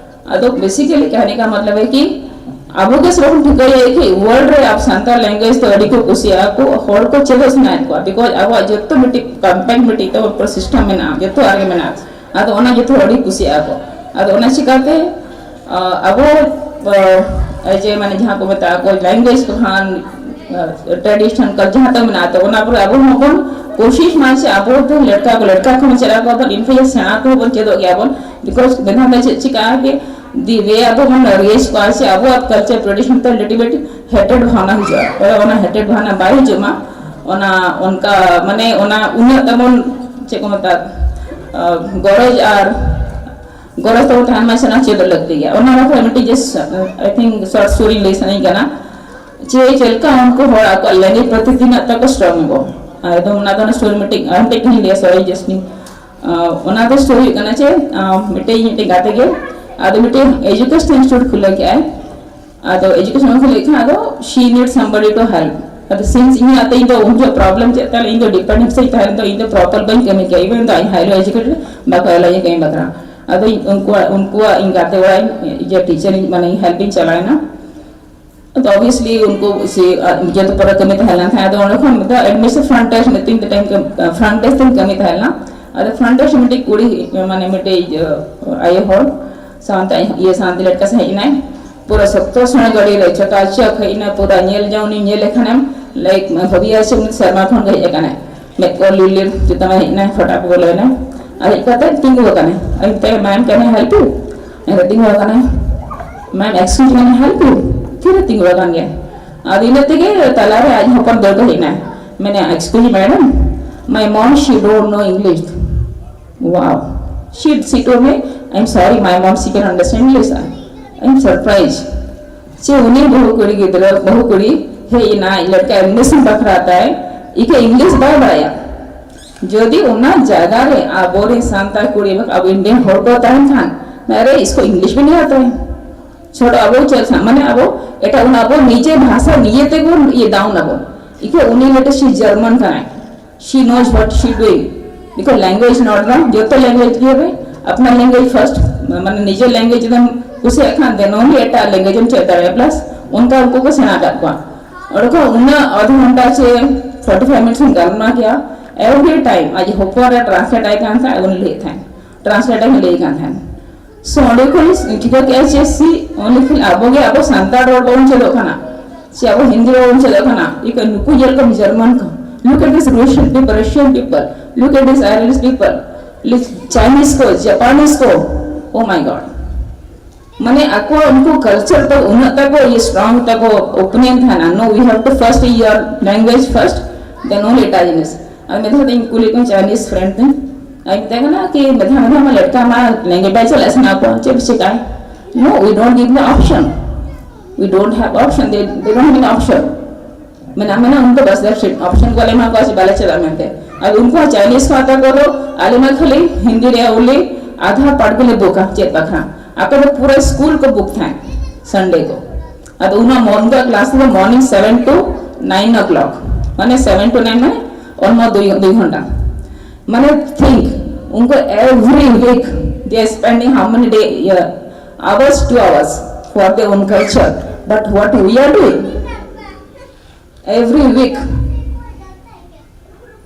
ᱟᱫᱚ basically ᱠᱟᱹᱦᱱᱤ ᱠᱟ ᱢᱚᱛᱞᱚᱵ ᱦᱮ ᱠᱤ ᱟᱵᱚ ᱜᱮ ᱥᱮ ᱵᱟᱵᱚᱱ ᱴᱷᱤᱠᱟᱹᱭᱟ ᱠᱤ ᱣᱟᱨᱞᱰ ᱨᱮ ᱟᱵᱚ ᱥᱟᱱᱛᱟᱲ ᱞᱮᱝᱜᱩᱭᱮᱡᱽ ᱫᱚ ᱟᱹᱰᱤ ᱠᱚ ᱠᱩᱥᱤᱭᱟᱜᱼᱟ ᱠᱚ, ᱦᱚᱲ ᱠᱚ ᱪᱮᱫᱚᱜ ᱥᱟᱱᱟᱭᱮᱫ ᱠᱚᱣᱟ, because ᱟᱵᱚᱣᱟᱜ ᱡᱚᱛᱚ ᱢᱤᱫᱴᱤᱡ ᱠᱚᱢᱯᱮᱠᱴ ᱢᱤᱫᱴᱤᱡ ᱛᱟᱵᱚ ᱯᱩᱨᱟᱹ ᱥᱤᱥᱴᱮᱢ ᱢᱮᱱᱟᱜᱼᱟ, ᱡᱚᱛᱚ ᱟᱜ ᱜᱮ ᱢᱮᱱᱟᱜᱼᱟ᱾ ᱟᱫᱚ ᱚᱱᱟ ᱡᱚᱛᱚ ᱟᱹᱰᱤ ᱠᱩᱥᱤᱭᱟᱜᱼᱟ ᱠᱚ᱾ ᱟᱫᱚ ᱚᱱᱟ ᱪᱤᱠᱟᱹᱛᱮ ᱟᱵᱚ ᱡᱮ ᱢᱟᱱᱮ ᱡᱟᱦᱟᱸ ᱠᱚ ᱢᱮᱛᱟᱜᱼᱟ ᱠᱚ ᱞᱮᱝᱜᱩᱭᱮᱡᱽ ᱠᱚ ᱠᱷᱟᱱ ᱴᱨᱟᱰᱤᱥᱚᱱᱟᱞ ᱡᱟᱦᱟᱸ ᱛᱟᱵᱚ ᱢᱮᱱᱟᱜᱼᱟ, ᱛᱚ ᱚᱱᱟ ᱯᱚᱨᱮ ᱟᱵᱚ ᱦᱚᱸᱵᱚᱱ ᱠᱳᱥᱤᱥ ᱢᱟ ᱥᱮ ᱟᱵᱚ ᱫᱚ ᱞᱮᱴᱠᱟ ᱠᱚ ᱞᱮᱴᱠᱟ ᱠᱷᱚᱱ ᱪᱮᱫ ᱟᱠᱚ ᱵᱚᱱ ᱤᱱᱯᱷᱮᱠᱴ ᱥᱮᱬᱟ ᱠᱚᱦᱚᱸ ᱵᱚᱱ ᱪᱮᱫᱚᱜ ᱜᱮᱭᱟ ᱵᱚᱱ᱾ ᱵᱤᱠᱚᱡᱽ ᱢᱮᱱᱠᱷᱟᱱ ᱫᱚ ᱪᱮᱫ ᱪᱤᱠᱟᱹᱜᱼᱟ ᱠᱤ ᱫᱤ ᱨᱮ ᱟᱵᱚ ᱵᱚᱱ ᱨᱤᱭᱟᱡᱽ ᱠᱚᱣᱟ ᱥᱮ ᱟᱵᱚᱣᱟᱜ ᱠᱟᱞᱪᱟᱨ ᱴᱨᱮᱰᱤᱥᱚᱱ ᱛᱮ ᱞᱤᱴᱤᱞ ᱵᱤᱴ ᱦᱮᱴᱮᱰ ᱵᱷᱟᱵᱽᱱᱟ ᱦᱤᱡᱩᱜᱼᱟ᱾ ᱚᱱᱟ ᱦᱮᱴᱮᱰ ᱵᱷᱟᱵᱽᱱᱟ ᱵᱟᱭ ᱦᱤᱡᱩᱜ ᱢᱟ, ᱚᱱᱟ ᱚᱱᱠᱟ ᱢᱟᱱᱮ ᱚᱱᱟ ᱩᱱᱟᱹᱜ ᱛᱟᱵᱚᱱ ᱪᱮᱫ ᱠᱚ ᱢᱮᱛᱟᱜᱼᱟ, ᱜᱚᱨᱚᱡᱽ ᱟᱨ ᱜᱚᱨᱚᱡᱽ ᱛᱟᱵᱚᱱ ᱛᱟᱦᱮᱱ ᱢᱟ, ᱥᱮ ᱚᱱᱟ ᱪᱮᱫᱚᱜ ᱞᱟᱹᱠᱛᱤ ᱜᱮᱭᱟ᱾ ᱚᱱᱟ ᱵᱟᱠᱷᱨᱟ ᱢᱤᱫᱴᱤᱡ just I think short story ᱞᱟᱹᱭ ᱥᱟᱱᱟᱧ ᱠᱟᱱᱟ ᱡᱮ ᱪᱮᱫ ᱞᱮᱠᱟ ᱩᱱᱠᱩ ᱦᱚᱲ ᱟᱠᱚᱣᱟᱜ ᱞᱮᱸᱜᱮᱡ ᱯᱨᱚᱛᱤ ᱛᱤᱱᱟᱹᱜ ᱛᱟᱠᱚ ᱥᱴᱨᱚᱝ ᱟᱠᱚ᱾ ᱟᱫᱚ ᱚᱱᱟ ᱫᱚ ᱚᱱᱟ ᱥᱴᱳᱨᱤ ᱢᱤᱫᱴᱤᱡ ᱟᱨ ᱢᱤᱫᱴᱤᱡ ᱠᱟᱹᱦᱱᱤ ᱞᱟᱹᱭᱟ, ᱥᱚᱨᱤ ᱡᱟᱥᱴ ᱚᱱᱟ ᱫᱚ ᱥᱴᱳᱨᱤ ᱦᱩᱭᱩᱜ ᱠᱟᱱᱟ ᱪᱮ ᱢᱤᱫᱴᱮᱡ ᱢᱤᱫᱴᱮᱡ ᱜᱟᱛᱮ ᱜᱮ ᱟᱫᱚ ᱢᱤᱫᱴᱮᱡ ᱮᱡᱩᱠᱮᱥᱚᱱ ᱤᱱᱥᱴᱤᱴᱭᱩᱴ ᱠᱷᱩᱞᱟᱹᱣ ᱠᱮᱜᱼᱟᱭ᱾ ᱟᱫᱚ ᱮᱡᱩᱠᱮᱥᱚᱱ ᱠᱷᱩᱞᱟᱹᱣ ᱠᱷᱟᱱ ᱟᱫᱚ she need somebody to help. ᱟᱫᱚ ᱥᱤᱱᱥ ᱤᱧᱟᱹᱜ ᱟᱛᱮ ᱤᱧ ᱫᱚ ᱩᱱ ᱡᱚᱦᱚᱜ ᱯᱨᱚᱵᱞᱮᱢ ᱪᱮᱫ ᱛᱟᱦᱮᱸ ᱞᱮᱱᱟ, ᱤᱧ ᱫᱚ ᱰᱤᱯᱮᱱᱰᱮᱱᱥ ᱨᱮᱧ ᱛᱟᱦᱮᱸ ᱞᱮᱱᱟ, ᱤᱧ ᱫᱚ ᱯᱨᱚᱯᱟᱨ ᱵᱟᱹᱧ ᱠᱟᱹᱢᱤ ᱠᱮᱭᱟ, ᱤᱵᱷᱮᱱ ᱫᱚ ᱤᱧ ᱦᱟᱭᱞᱤ ᱮᱡᱩᱠᱮᱴᱮᱰ ᱵᱟᱠᱚ ᱮᱞᱟᱣ ᱤᱧ ᱠᱟᱹᱢᱤ ᱵᱟᱠᱷᱨᱟ᱾ ᱟᱫᱚ ᱤᱧ ᱩᱱᱠᱩᱣᱟᱜ ᱩᱱᱠᱩᱣᱟᱜ ᱤᱧ ᱜᱟᱛᱮ ᱚᱲᱟᱜ ᱤᱧ ᱤᱭᱟᱹ ᱴᱤᱪᱟᱨ ᱤᱧ ᱢᱟᱱᱮ ᱤᱧ ᱦᱮᱞᱯ ᱤᱧ ᱪᱟᱞᱟᱣ ᱮᱱᱟ᱾ ᱛᱚ ᱚᱵᱤᱭᱟᱥᱞᱤ ᱩᱱᱠᱩ ᱥᱮ ᱡᱚᱛᱚ ᱯᱚᱨᱮ ᱠᱟᱹᱢᱤ ᱛᱟᱦᱮᱸ ᱞᱮᱱ ᱛᱟᱦᱮᱸ᱾ ᱟᱫᱚ ᱚᱸᱰᱮ ᱠᱷᱚᱱ ᱫᱚ ᱮᱰᱢᱤᱥᱚᱱ ᱯᱷᱨᱚᱱᱴ ᱰᱮᱥᱠ ᱢᱤᱴᱤᱝ ᱛᱮ ᱴᱟᱭᱤᱢ ᱯᱷᱨᱚᱱᱴ ᱰᱮᱥᱠ ᱛᱮᱧ ᱠᱟᱹᱢᱤ ᱛᱟᱦᱮᱸ ᱞᱮᱱᱟ᱾ ᱟᱫᱚ ᱯᱷᱨᱚᱱᱴ ᱰᱮᱥᱠ ᱢᱤᱫᱴᱤᱡ ᱠᱩᱲᱤ ᱢᱟᱱᱮ ᱢᱤᱫᱴᱤᱡ ᱟᱭᱳ ᱦᱚᱲ ᱥᱟᱶᱛᱮ ᱤᱭᱟᱹ ᱥᱟᱶᱛᱮ ᱞᱮᱴᱠᱟ ᱥᱮ ᱦᱮᱡ ᱮᱱᱟᱭ᱾ ᱯᱩᱨᱟᱹ ᱥᱚᱠᱛᱚ ᱥᱮᱬᱟ ᱜᱟᱹᱰᱤ ᱨᱮ ᱪᱚᱠᱟ ᱪᱚᱠ ᱦᱮᱡ ᱮᱱᱟ᱾ ᱯᱩᱨᱟᱹ ᱧᱮᱞ ᱡᱚᱝ ᱩᱱᱤ ᱧᱮᱞ ᱞᱮᱠᱷᱟᱱᱮᱢ ᱞᱟᱭᱤᱠ ᱵᱷᱟᱹᱵᱤᱭᱟ ᱥᱮ ᱩᱱᱤ ᱥᱮᱨᱢᱟ ᱠᱷᱚᱱ ᱜᱮ ᱦᱮᱡ ᱟᱠᱟᱱᱟᱭ᱾ ᱢᱮᱫ ᱠᱚ ᱞᱤᱞ ᱞᱤᱞ ᱪᱮᱛᱟᱱ ᱦᱮᱡ ᱮᱱᱟᱭ, ᱯᱷᱚᱴᱟᱯ ᱵᱚᱞᱚᱭᱮᱱᱟᱭ᱾ ᱟᱨ ᱦᱮᱡ ᱠᱟᱛᱮ ᱛᱤᱸᱜᱩ ᱟᱠᱟᱱᱟᱭ᱾ ᱟᱨ ᱢᱮᱛᱟᱭ ᱠᱟᱱᱟ, "Ma'am, can I help you?" ᱮᱱᱠᱷᱟᱱ ᱛᱤᱸᱜᱩ ᱟᱠᱟᱱᱟᱭ, "Ma'am, excuse me, can I help you?" ᱛᱷᱤᱨ ᱨᱮ ᱛᱤᱸᱜᱩ ᱟᱠᱟᱱ ᱜᱮᱭᱟᱭ᱾ ᱟᱫᱚ ᱤᱱᱟᱹ ᱛᱮᱜᱮ ᱛᱟᱞᱟᱨᱮ ᱟᱡ ᱦᱚᱯᱚᱱ ᱫᱟᱹᱲ ᱠᱟᱛᱮ ᱦᱮᱡ ᱮᱱᱟᱭ, ᱢᱮᱱᱮ, "Excuse me, madam, my mom, she don't know English." Wow. She, she told me, "I'm sorry, my mom, she can understand English." I'm surprised. ᱪᱮ ᱩᱱᱤ ᱵᱟᱹᱦᱩ ᱠᱩᱲᱤ ᱜᱤᱫᱽᱨᱟᱹ, ᱵᱟᱹᱦᱩ ᱠᱩᱲᱤ ᱦᱮᱡ ᱮᱱᱟ, ᱟᱡ ᱞᱮᱠᱟ ᱮᱰᱢᱤᱥᱚᱱ ᱵᱟᱠᱷᱨᱟ ᱛᱟᱭ, ᱤᱠᱟᱹ ᱤᱝᱞᱤᱥ ᱵᱟᱭ ᱵᱟᱲᱟᱭᱟ᱾ ᱡᱩᱫᱤ ᱚᱱᱟ ᱡᱟᱭᱜᱟ ᱨᱮ ᱟᱵᱚᱨᱮᱱ ᱥᱟᱱᱛᱟᱲ ᱠᱩᱲᱤ ᱵᱟᱠᱷᱟᱱ ᱟᱵᱚ ᱤᱱᱰᱤᱭᱟᱱ ᱦᱚᱲ ᱠᱚ ᱛᱟᱦᱮᱱ ᱠᱷᱟᱱ, ᱟᱨᱮ, ᱤᱥᱠᱚ ᱤᱝᱞᱤᱥ ᱵᱷᱤ ᱱᱟᱦᱤ ᱟᱛᱟ ᱦᱟᱭ᱾ ᱪᱷᱚᱲᱚ, ᱟᱵᱚ ᱪᱮᱫ ᱥᱟ-, ᱢᱟᱱᱮ ᱟᱵᱚ ᱮᱴᱟᱜ ᱚᱱᱟ ᱟᱵᱚ ᱱᱤᱡᱮ ᱵᱷᱟᱥᱟ ᱱᱤᱡᱮ ᱛᱮᱵᱚᱱ ᱤᱭᱟᱹ ᱰᱟᱣᱩᱱ ᱟᱵᱚᱱ᱾ ᱤᱠᱷᱟᱹ ᱩᱱᱤ ᱞᱮᱴᱮ ᱥᱤ ᱡᱟᱨᱢᱟᱱ ᱠᱟᱱᱟᱭ᱾ She knows what she doing. Because language not wrong, ᱡᱚᱛᱚ ᱞᱮᱝᱜᱩᱭᱮᱡᱽ ᱜᱮ ᱨᱮ ᱟᱯᱱᱟ ᱞᱮᱝᱜᱩᱭᱮᱡᱽ ᱯᱷᱟᱨᱥᱴ, ᱢᱟᱱᱮ ᱱᱤᱡᱮ ᱞᱮᱝᱜᱩᱭᱮᱡᱽ ᱡᱩᱫᱤᱢ ᱠᱩᱥᱤᱭᱟᱜ ᱠᱷᱟᱱ ᱫᱮᱱ ᱚᱱᱞᱤ ᱮᱴᱟᱜ ᱞᱮᱝᱜᱩᱭᱮᱡᱽ ᱮᱢ ᱪᱮᱫ ᱫᱟᱲᱮᱭᱟᱜᱼᱟ᱾ ᱯᱞᱟᱥ ᱚᱱᱠᱟ ᱩᱱᱠᱩ ᱠᱚ ᱥᱮᱬᱟ ᱟᱠᱟᱫ ᱠᱚᱣᱟ᱾ ᱚᱸᱰᱮ ᱠᱷᱚᱱ ᱩᱱᱟᱹᱜ ᱟᱫᱷᱟ ᱜᱷᱚᱱᱴᱟ ᱪᱮ ᱯᱷᱚᱨᱴᱤ ᱯᱷᱟᱭᱤᱵᱷ ᱢᱤᱱᱤᱴᱥ ᱤᱧ ᱜᱟᱞᱢᱟᱨᱟᱣ ᱠᱮᱜᱼᱟ᱾ ᱮᱵᱷᱨᱤ ᱴᱟᱭᱤᱢ ᱟᱡ ᱦᱚᱯᱚᱱ ᱨᱮ ᱴᱨᱟᱱᱥᱞᱮᱴ ᱟᱭ ᱠᱟᱱ ᱛᱟᱦᱮᱸᱫ, ᱩᱱᱤ ᱞᱟᱹᱭᱮᱫ ᱛᱟᱦᱮᱸᱫ, ᱴᱨᱟᱱᱥᱞᱮᱴ ᱟᱭ ᱞᱟᱹᱭ ᱠᱟᱱ ᱛᱟᱦᱮᱸᱫ᱾ ᱥᱚ ᱚᱸᱰᱮ ᱠᱷᱚᱱ ᱤᱧ ᱴᱷᱤᱠᱟᱹ ᱠᱮᱜᱼᱟ ᱪᱮ ᱥᱤ ᱚᱱᱞᱤ ᱠᱷᱟᱹᱞᱤ ᱟᱵᱚ ᱜᱮ ᱟᱵᱚ ᱥᱟᱱᱛᱟᱲ ᱨᱚᱲ ᱵᱟᱵᱚᱱ ᱪᱮᱫᱚᱜ ᱠᱟᱱᱟ, ᱪᱮ ᱟᱵᱚ ᱦᱤᱱᱫᱤ ᱨᱚᱲ ᱵᱚᱱ ᱪᱮᱫᱚᱜ ᱠᱟᱱᱟ᱾ ᱤᱠᱟᱹ ᱱᱩᱠᱩ ᱧᱮᱞ ᱠᱚᱢ ᱡᱟᱨᱢᱟᱱ ᱠᱚ, look at this Russian people, Russian people, look at this Irish people, look Chinese ᱠᱚ, Japanese ᱠᱚ, oh my God. ᱢᱟᱱᱮ ᱟᱠᱚ ᱩᱱᱠᱩ culture ᱫᱚ ᱩᱱᱟᱹᱜ ᱛᱟᱠᱚ ᱤᱭᱟᱹ strong ᱛᱟᱠᱚ opinion ᱛᱟᱦᱮᱱᱟ, no, we have to first your language first, then only ᱮᱴᱟᱜ ᱡᱤᱱᱤᱥ᱾ ᱟᱨ ᱢᱤᱫ ᱫᱷᱟᱣ ᱤᱧ ᱠᱩᱞᱤ ᱠᱚᱣᱟ Chinese friend ᱛᱤᱧ, ᱟᱨ ᱢᱮᱛᱟᱭ ᱠᱟᱱᱟ ᱠᱤ ᱢᱤᱫ ᱫᱷᱟᱣ ᱢᱤᱫ ᱫᱷᱟᱣ ᱢᱟ ᱞᱮᱴᱠᱟ ᱢᱟ language ᱵᱟᱭ ᱪᱟᱞᱟᱜ ᱥᱟᱱᱟ ᱠᱚᱣᱟ, ᱪᱮᱫ ᱯᱮ ᱪᱮᱠᱟᱭ? No, we don't give the option, we don't have option, they, they don't have an option᱾ ᱢᱮᱱᱟ ᱢᱮᱱᱟ ᱩᱱᱠᱩ ᱵᱟᱥ option ᱠᱚ ᱮᱢᱟ ᱠᱚᱣᱟ ᱥᱮ ᱵᱟᱞᱮ ᱪᱟᱞᱟᱜ ᱢᱮᱱᱛᱮ᱾ ᱟᱨ ᱩᱱᱠᱩ ᱦᱚᱸ Chinese ᱠᱚ ᱟᱛᱟ ᱠᱚᱫᱚ ᱟᱞᱮ ᱢᱟ ᱠᱷᱟᱹᱞᱤ ᱦᱤᱱᱫᱤ ᱨᱮ only ᱟᱫᱷᱟ part ᱜᱮᱞᱮ ᱵᱩᱠᱟ ᱪᱮᱫ ᱵᱟᱠᱷᱨᱟ᱾ ᱟᱯᱮ ᱫᱚ ᱯᱩᱨᱟᱹ ᱥᱠᱩᱞ ᱠᱚ ᱵᱩᱠ ᱛᱟᱦᱮᱸᱫ Sunday ᱠᱚ᱾ ᱟᱫᱚ ᱩᱱᱟᱹᱜ ᱢᱚᱱ ᱩᱱᱠᱩᱣᱟᱜ class ᱫᱚ morning seven to nine o'clock, ᱢᱟᱱᱮ seven to nine ᱢᱟᱱᱮ almost ᱫᱩᱭ ᱫᱩᱭ ᱜᱷᱚᱱᱴᱟ᱾ ᱢᱟᱱᱮ think, ᱩᱱᱠᱩ every week they are spending how many day, uh, hours, two hours for their own culture, but what we are doing every week?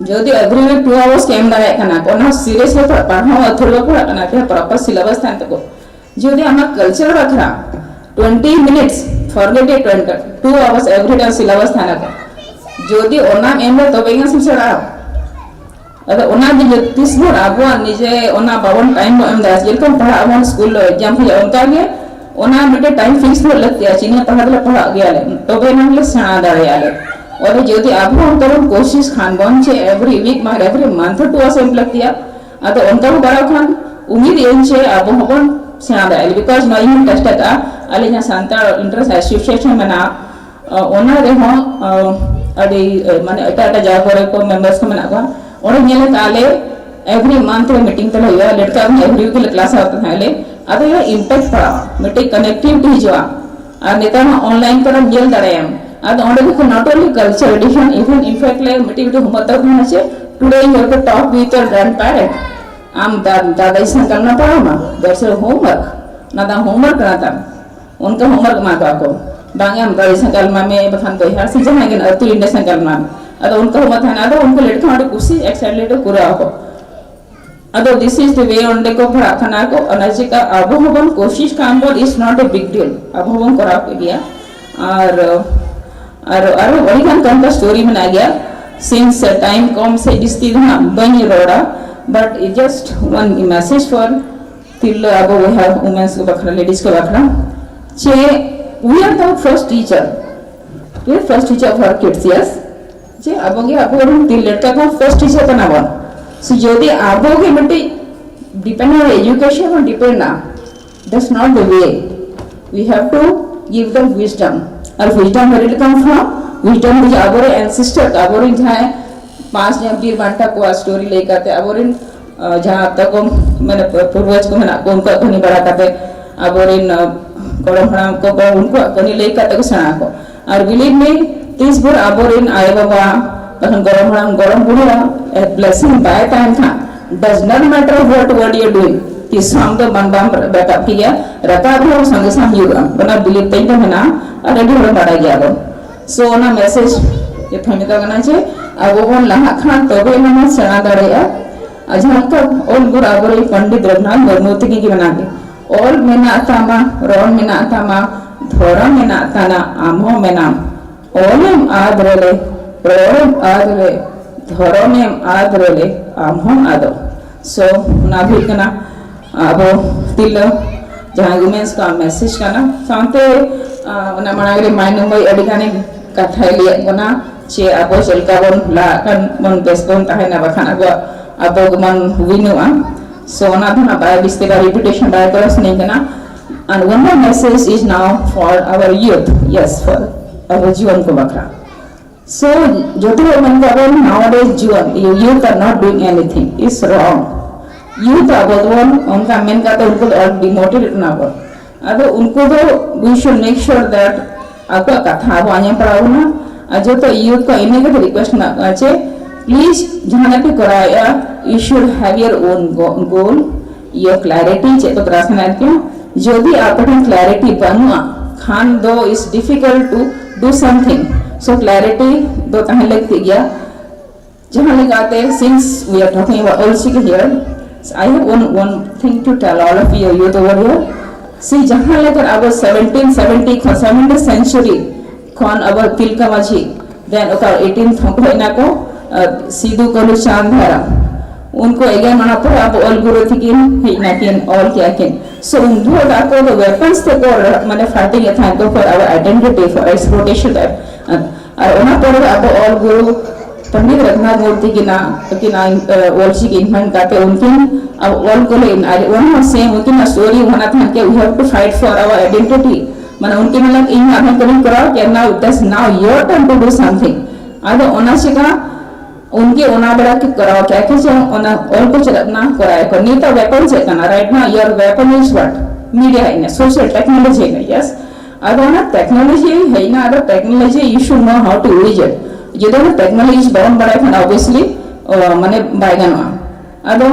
ᱡᱩᱫᱤ every week two hours ᱠᱚ ᱮᱢ ᱫᱟᱲᱮᱭᱟᱜ ᱠᱟᱱᱟ, ᱚᱱᱟ seriously ᱯᱟᱲᱦᱟᱣ ᱟᱹᱛᱷᱟᱹᱲᱤ ᱵᱟᱠᱚ ᱯᱟᱲᱦᱟᱜ ᱠᱟᱱᱟ, ᱟᱯᱮᱭᱟᱜ proper syllabus ᱛᱟᱦᱮᱱ ᱛᱟᱠᱚ᱾ ᱡᱩᱫᱤ ᱟᱢᱟᱜ culture ᱵᱟᱠᱷᱨᱟ twenty minutes, forget it, twenty, two hours every time syllabus ᱛᱟᱦᱮᱱᱟ ᱠᱚ, ᱡᱩᱫᱤ ᱚᱱᱟᱢ ᱮᱢᱟ ᱛᱚᱵᱮ ᱜᱮ ᱥᱮᱢ ᱥᱮᱬᱟᱜᱼᱟ᱾ ᱟᱫᱚ ᱚᱱᱟ ᱜᱮ ᱡᱩᱫᱤ ᱛᱤᱥ ᱵᱷᱳᱨ ᱟᱵᱚᱣᱟᱜ ᱱᱤᱡᱮ ᱚᱱᱟ ᱵᱟᱵᱚᱱ time ᱵᱚᱱ ᱮᱢ ᱫᱟ, ᱡᱮᱨᱚᱠᱚᱢ ᱯᱟᱲᱦᱟᱜ ᱟᱵᱚᱱ ᱥᱠᱩᱞ ᱨᱮ exam ᱦᱩᱭᱩᱜᱼᱟ, ᱚᱱᱠᱟ ᱜᱮ ᱚᱱᱟ ᱢᱤᱫᱴᱮᱱ time fix ᱫᱚᱦᱚ ᱞᱟᱹᱠᱛᱤᱭᱟ, ᱪᱤᱱᱤ ᱯᱟᱲᱦᱟᱣ ᱫᱚᱞᱮ ᱯᱟᱲᱦᱟᱜ ᱜᱮᱭᱟᱞᱮ, ᱛᱚᱵᱮ ᱮᱱᱟᱝ ᱞᱮ ᱥᱮᱬᱟ ᱫᱟᱲᱮᱭᱟᱜᱼᱟ ᱞᱮ᱾ ᱟᱫᱚ ᱡᱩᱫᱤ ᱟᱵᱚ ᱚᱱᱠᱟ ᱵᱚᱱ ᱠᱳᱥᱤᱥ ᱠᱷᱟᱱ ᱵᱚᱱ ᱪᱮ every week ᱢᱟ every month ᱴᱩ ᱟᱥ ᱮᱢ ᱞᱟᱹᱠᱛᱤᱭᱟ, ᱟᱫᱚ ᱚᱱᱠᱟ ᱵᱚ ᱵᱟᱲᱟᱭ ᱠᱷᱟᱱ ᱩᱢᱤᱫ ᱟᱹᱧ ᱪᱮ ᱟᱵᱚ ᱦᱚᱸᱵᱚᱱ ᱥᱮᱬᱟ ᱫᱟᱲᱮᱭᱟᱜᱼᱟ᱾ Because ᱱᱚᱣᱟ ᱤᱧ ᱦᱚᱸᱧ ᱪᱮᱥᱴᱟ ᱠᱟᱜᱼᱟ, ᱟᱞᱮ ᱡᱟᱦᱟᱸ ᱥᱟᱱᱛᱟᱲ Interest Association ᱢᱮᱱᱟᱜᱼᱟ, ᱚᱱᱟ ᱨᱮᱦᱚᱸ ᱟᱹᱰᱤ ᱢᱟᱱᱮ ᱮᱴᱟᱜ ᱮᱴᱟᱜ ᱡᱟᱭᱜᱟ ᱠᱚᱨᱮ ᱠᱚ members ᱠᱚ ᱢᱮᱱᱟᱜ ᱠᱚᱣᱟ, ᱚᱸᱰᱮ ᱧᱮᱞ ᱠᱟᱜᱼᱟ ᱞᱮ every month ᱨᱮ meeting ᱛᱟᱞᱮ ᱦᱩᱭᱩᱜᱼᱟ, ᱞᱮᱴᱠᱟ ᱨᱮᱦᱚᱸ every week ᱞᱮ class ᱟᱜ ᱛᱟᱦᱮᱸ ᱟᱞᱮ᱾ ᱟᱫᱚ ᱤᱭᱟᱹ impact ᱯᱟᱲᱟᱜᱼᱟ, ᱢᱤᱫᱴᱮᱡ connectivity ᱦᱤᱡᱩᱜᱼᱟ᱾ ᱟᱨ ᱱᱮᱛᱟᱨ ᱢᱟ online ᱠᱚᱨᱮᱢ ᱧᱮᱞ ᱫᱟᱲᱮᱭᱟᱜᱼᱟᱢ᱾ ᱟᱫᱚ ᱚᱸᱰᱮ ᱫᱚ not only culture different, even in fact ᱞᱮ ᱢᱤᱫᱴᱤᱡ ᱢᱤᱫᱴᱤᱡ homework ᱛᱟᱠᱚ ᱛᱟᱦᱮᱱᱟ ᱪᱮ, today you have to talk with your grandparent. ᱟᱢ ᱫᱟ-, ᱫᱟᱫᱟ ᱡᱤ ᱥᱟᱶ ᱜᱟᱞᱢᱟᱨᱟᱣ ᱯᱟᱲᱟᱣ ᱢᱟ, that's your homework᱾ ᱚᱱᱟ ᱫᱚ homework ᱠᱟᱱᱟ ᱛᱟᱢ᱾ ᱚᱱᱠᱟ homework ᱮᱢᱟ ᱠᱚᱣᱟ ᱠᱚ, ᱵᱟᱝ ᱟᱢ ᱫᱟᱫᱟ ᱥᱟᱶ ᱜᱟᱞᱢᱟᱨᱟᱣ ᱢᱮ, ᱵᱟᱠᱷᱟᱱ ᱵᱚᱭᱦᱟ ᱥᱮ ᱡᱟᱦᱟᱸᱭ ᱜᱮ ᱟᱹᱛᱩ ᱤᱧ ᱥᱟᱶ ᱜᱟᱞᱢᱟᱨᱟᱣ ᱢᱮ᱾ ᱟᱫᱚ ᱚᱱᱠᱟ ᱦᱚᱸ ᱛᱟᱦᱮᱱᱟ, ᱟᱫᱚ ᱩᱱᱠᱩ ᱞᱮᱴᱠᱟ ᱟᱹᱰᱤ ᱠᱩᱥᱤ excitedly ᱠᱚ ᱠᱚᱨᱟᱣ ᱟᱠᱚ᱾ ᱟᱫᱚ this is the way ᱚᱸᱰᱮ ᱠᱚ ᱯᱟᱲᱦᱟᱜ ᱠᱟᱱᱟ ᱠᱚ, ᱚᱱᱟ ᱪᱤᱠᱟ ᱟᱵᱚ ᱦᱚᱸᱵᱚᱱ ᱠᱳᱥᱤᱥ ᱠᱷᱟᱱ ᱵᱚᱱ, it's not a big deal, ᱟᱵᱚ ᱦᱚᱸᱵᱚᱱ ᱠᱚᱨᱟᱣ ᱠᱮᱫ ᱜᱮᱭᱟ᱾ ᱟᱨ ᱟᱨ ᱟᱨᱚ ᱟᱹᱰᱤ ᱜᱟᱱ ᱠᱚᱱᱠᱟ story ᱢᱮᱱᱟᱜ ᱜᱮᱭᱟ᱾ Since time ᱠᱚᱢ ᱥᱮ ᱡᱟᱹᱥᱛᱤ ᱫᱚ ᱦᱟᱸᱜ ᱵᱟᱹᱧ ᱨᱚᱲᱟ, but just one message for ᱛᱤᱨᱞᱟᱹ ᱟᱵᱚ ᱵᱚᱭᱦᱟ, women's ᱠᱚ ᱵᱟᱠᱷᱨᱟ, ladies ᱠᱚ ᱵᱟᱠᱷᱨᱟ, ᱡᱮ we are the first teacher, we are first teacher of our kids, yes. ᱡᱮ ᱟᱵᱚ ᱜᱮ ᱟᱵᱚ ᱨᱮᱱ ᱛᱤᱨᱞᱟᱹ ᱞᱮᱠᱟ ᱠᱚ first teacher ᱠᱟᱱᱟ ᱵᱚᱱ᱾ So ᱡᱩᱫᱤ ᱟᱵᱚ ᱜᱮ ᱢᱤᱫᱴᱤᱡ depend on education ᱵᱚᱱ depend ᱟ, that's not the way. We have to give the wisdom. R wisdom where it come from? Wisdom ᱫᱚ ᱡᱮ ᱟᱵᱚᱨᱮᱱ ancestor, ᱟᱵᱚᱨᱮᱱ ᱡᱟᱦᱟᱸᱭ ᱯᱟᱸᱪ ᱡᱟᱦᱟᱸ ᱵᱤᱨ ᱵᱟᱱᱴᱟ ᱠᱚᱣᱟᱜ story ᱞᱟᱹᱭ ᱠᱟᱛᱮ, ᱟᱵᱚᱨᱮᱱ ᱟᱸ, ᱡᱟᱦᱟᱸ ᱛᱟᱠᱚ, ᱢᱟᱱᱮ, ᱯᱩ-, ᱯᱩᱨᱵᱚᱡᱽ ᱠᱚ ᱢᱮᱱᱟᱜ ᱠᱚ, ᱩᱱᱠᱩᱣᱟᱜ ᱠᱟᱹᱦᱱᱤ ᱵᱟᱲᱟ ᱠᱟᱛᱮ, ᱟᱵᱚᱨᱮᱱ, ᱟᱸ, ᱜᱚᱲᱚᱢ ᱦᱟᱲᱟᱢ ᱠᱚ, ᱠᱚ, ᱩᱱᱠᱩᱣᱟᱜ ᱠᱟᱹᱦᱱᱤ ᱞᱟᱹᱭ ᱠᱟᱛᱮ ᱠᱚ ᱥᱮᱬᱟ ᱟᱠᱚ᱾ ᱟᱨ believe me, ᱛᱤᱥ ᱵᱷᱳᱨ ᱟᱵᱚᱨᱮᱱ ᱟᱭᱳ ᱵᱟᱵᱟ, ᱵᱟᱠᱷᱟᱱ ᱜᱚᱲᱚᱢ ᱦᱟᱲᱟᱢ, ᱜᱚᱲᱚᱢ ᱵᱩᱲᱦᱤᱭᱟᱜ, ᱮ, blessing ᱵᱟᱭ ᱛᱟᱦᱮᱱ ᱠᱷᱟᱱ, does not matter what, what you are doing, ᱛᱤᱥ ᱦᱚᱸ ᱟᱢ ᱫᱚ ᱵᱟᱢ, ᱵᱟᱢ ᱨᱟᱠᱟᱵ ᱠᱮᱭᱟ, ᱨᱟᱠᱟᱵ ᱨᱮᱦᱚᱸ ᱥᱚᱸᱜᱮ ᱥᱟᱝ ᱦᱩᱭᱩᱜᱼᱟ᱾ ᱚᱱᱟ believe ᱛᱤᱧ ᱫᱚ ᱢᱮᱱᱟᱜᱼᱟ, ᱟᱨ ᱟᱹᱰᱤ ᱦᱚᱲ ᱵᱟᱲᱟᱭ ᱜᱮᱭᱟ ᱵᱚᱱ᱾ So, ᱚᱱᱟ message ᱡᱚᱛᱚ ᱢᱮᱛᱟ ᱠᱟᱱᱟ ᱡᱮ ᱟᱵᱚ ᱵᱚᱱ ᱞᱟᱦᱟᱜ ᱠᱷᱟᱱ ᱛᱚᱵᱮ ᱮᱱᱟᱝ ᱵᱚᱱ ᱥᱮᱬᱟ ᱫᱟᱲᱮᱭᱟᱜᱼᱟ᱾ ᱟᱨ ᱡᱟᱦᱟᱸ ᱞᱮᱠᱟ ᱚᱞ ᱜᱩᱨ ᱟᱵᱚᱨᱮᱱ ᱯᱚᱱᱰᱤᱛ ᱨᱚᱜᱷᱩᱱᱟᱛᱷ ᱢᱩᱨᱢᱩ ᱛᱤᱠᱤᱱ ᱜᱮ ᱢᱮᱱᱟᱜ ᱜᱮ, "ᱚᱞ ᱢᱮᱱᱟᱜ ᱛᱟᱢᱟ, ᱨᱚᱲ ᱢᱮᱱᱟᱜ ᱛᱟᱢᱟ, ᱫᱷᱚᱨᱚᱢ ᱢᱮᱱᱟᱜ ᱛᱟᱢᱟ, ᱟᱢ ᱦᱚᱸ ᱢᱮᱱᱟᱢ᱾ ᱚᱞᱮᱢ ᱟᱫ ᱨᱮᱞᱮ, ᱨᱚᱲᱮᱢ ᱟᱫ ᱨᱮ, ᱫᱷᱚᱨᱚᱢᱮᱢ ᱟᱫ ᱨᱮᱞᱮ, ᱟᱢ ᱦᱚᱸᱢ ᱟᱫᱚᱜ᱾" So, ᱚᱱᱟ ᱫᱚ ᱦᱩᱭᱩᱜ ᱠᱟᱱᱟ ᱟᱵᱚ ᱛᱤᱨᱞᱟᱹ ᱡᱟᱦᱟᱸ women's ᱠᱚᱣᱟᱜ message ᱠᱟᱱᱟ᱾ ᱥᱟᱶᱛᱮ, ᱟᱸ, ᱚᱱᱟ ᱢᱟᱲᱟᱝ ᱨᱮ ᱢᱟᱭ ᱱᱩᱢᱟᱹᱭ ᱟᱹᱰᱤ ᱜᱟᱱᱮ ᱠᱟᱛᱷᱟᱭ ᱞᱟᱹᱭᱟᱫ ᱵᱚᱱᱟ ᱡᱮ ᱟᱵᱚ ᱪᱮᱫ ᱞᱮᱠᱟ ᱵᱚᱱ ᱞᱟᱦᱟᱜ ᱠᱟᱱ ᱵᱚᱱ, ᱵᱮᱥ ᱵᱚᱱ ᱛᱟᱦᱮᱱᱟ, ᱵᱟᱠᱷᱟᱱ ᱟᱵᱚᱣᱟᱜ, ᱟᱵᱚ ᱜᱮᱵᱚᱱ ᱵᱤᱱᱩᱜᱼᱟ᱾ So, ᱚᱱᱟ ᱫᱚ ᱱᱟᱜ ᱵᱟᱭ ᱵᱤᱥᱛᱟᱨ repetition ᱵᱟᱭ ᱠᱚᱨᱟᱣ ᱥᱟᱱᱟᱧ ᱠᱟᱱᱟ᱾ And one more message is now for our youth, yes, for ᱟᱵᱚ ᱡᱩᱣᱟᱹᱱ ᱠᱚ ᱵᱟᱠᱷᱨᱟ᱾ So, ᱡᱚᱛᱚ ᱦᱚᱲ ᱢᱮᱱ ᱠᱟᱜ ᱵᱚᱱ nowadays ᱡᱩᱣᱟᱹᱱ, you, youth are not doing anything, it's wrong. Youth ᱟᱵᱚ ᱫᱚᱵᱚᱱ ᱚᱱᱠᱟ ᱢᱮᱱ ᱠᱟᱛᱮ ᱩᱱᱠᱩ ᱫᱚ demotivate ᱮᱱᱟ ᱵᱚᱱ᱾ ᱟᱫᱚ ᱩᱱᱠᱩ ᱫᱚ we should make sure that ᱟᱠᱚᱣᱟᱜ ᱠᱟᱛᱷᱟ ᱟᱵᱚ ᱟᱸᱡᱚᱢ ᱯᱟᱲᱟᱣ ᱵᱚᱱᱟ᱾ ᱟᱨ ᱡᱚᱛᱚ youth ᱠᱚ ᱤᱱᱟᱹ ᱜᱮ request ᱢᱮᱱᱟᱜ ᱠᱚᱣᱟ ᱡᱮ please ᱡᱟᱦᱟᱸ ᱯᱮ ᱠᱚᱨᱟᱣᱮᱫᱼᱟ, you should have your own go-, goal, your clarity, ᱪᱮᱫ ᱠᱚ ᱠᱚᱨᱟᱣ ᱥᱟᱱᱟᱭᱮᱫ ᱯᱮᱭᱟ᱾ ᱡᱩᱫᱤ ᱟᱯᱮ ᱴᱷᱮᱱ clarity ᱵᱟᱹᱱᱩᱜᱼᱟ ᱠᱷᱟᱱ ᱫᱚ it's difficult to do something. So clarity ᱫᱚ ᱛᱟᱦᱮᱸ ᱞᱟᱹᱠᱛᱤ ᱜᱮᱭᱟ᱾ ᱡᱟᱦᱟᱸ ᱞᱮᱠᱟᱛᱮ, since we are talking about Ol Chiki here, I have one, one thing to tell all of you youth over here. See, ᱡᱟᱦᱟᱸ ᱞᱮᱠᱟ ᱟᱵᱚ seventeen seventy ᱠᱷᱚᱱ seventeen century ᱠᱷᱚᱱ ᱟᱵᱚ ᱛᱤᱞᱠᱟᱹ ᱢᱟᱹᱡᱷᱤ, then ᱚᱠᱟ eighteen ᱠᱷᱚᱱ ᱠᱚ ᱦᱮᱡ ᱱᱟᱠᱚ, ᱟᱨ ᱥᱤᱫᱩ, ᱠᱟᱹᱱᱦᱩ, ᱪᱟᱸᱫᱽ, ᱵᱷᱟᱭᱨᱟ, ᱩᱱᱠᱩ again ᱚᱱᱟ ᱯᱚᱨᱮ ᱟᱵᱚ ᱚᱞ ᱜᱩᱨᱩ ᱛᱤᱠᱤᱱ ᱦᱮᱡ ᱱᱟᱠᱤᱱ, ᱚᱞ ᱠᱮᱜᱼᱟ ᱠᱤᱱ᱾ So ᱩᱱ ᱡᱚᱦᱚᱜ ᱫᱚ ᱟᱠᱚ ᱫᱚ weapons ᱛᱮᱠᱚ ᱢᱟᱱᱮ fighting ᱮᱫ ᱛᱟᱦᱮᱸᱫ ᱠᱚ for our identity, for exploitation. ᱟᱨ ᱚᱱᱟ ᱯᱚᱨᱮ ᱟᱵᱚ ᱚᱞ ᱜᱩᱨᱩ ᱯᱚᱱᱰᱤᱛ ᱨᱚᱜᱷᱩᱱᱟᱛᱷ ᱢᱩᱨᱢᱩ ᱛᱤᱠᱤᱱᱟᱜ ᱛᱟᱹᱠᱤᱱᱟᱜ ᱚᱞ ᱪᱤᱠᱤ invent ᱠᱟᱛᱮ ᱩᱱᱠᱤᱱ ᱟᱵᱚ ᱚᱞ ᱠᱚᱞᱮ ᱟᱨ ᱚᱱᱟ ᱦᱚᱸ same ᱩᱱᱠᱤᱱᱟᱜ story ᱚᱱᱟ ᱛᱟᱦᱮᱸᱫ ᱠᱮ we have to fight for our identity. ᱢᱟᱱᱮ ᱩᱱᱠᱤᱱ ᱢᱮᱱᱟ ᱤᱧ ᱟᱨᱦᱚᱸ ᱠᱟᱹᱢᱤᱧ ᱠᱚᱨᱟᱣ ᱠᱮᱭᱟ, now that's now your turn to do something. ᱟᱫᱚ ᱚᱱᱟ ᱪᱤᱠᱟ ᱩᱱᱠᱤᱱ ᱚᱱᱟ ᱵᱮᱲᱟ ᱠᱤᱱ ᱠᱚᱨᱟᱣ ᱠᱮᱜᱼᱟ ᱠᱤ ᱡᱮ ᱚᱱᱟ ᱚᱞ ᱠᱚ ᱪᱮᱫ ᱠᱟᱱᱟ ᱠᱚᱨᱟᱣ ᱟᱠᱚ᱾ ᱱᱤᱛᱚᱜ weapon ᱪᱮᱫ ᱠᱟᱱᱟ? Right now your weapon is what? Media ᱦᱮᱡ ᱮᱱᱟ, social technology ᱦᱮᱡ ᱮᱱᱟ, yes. ᱟᱫᱚ ᱚᱱᱟ technology ᱦᱮᱡ ᱮᱱᱟ, ᱟᱫᱚ technology you should know how to use it. ᱡᱩᱫᱤ ᱚᱱᱟ technology ᱵᱟᱵᱚᱱ ᱵᱟᱲᱟᱭ ᱠᱷᱟᱱ obviously ᱢᱟᱱᱮ ᱵᱟᱭ ᱜᱟᱱᱚᱜᱼᱟ᱾ ᱟᱫᱚ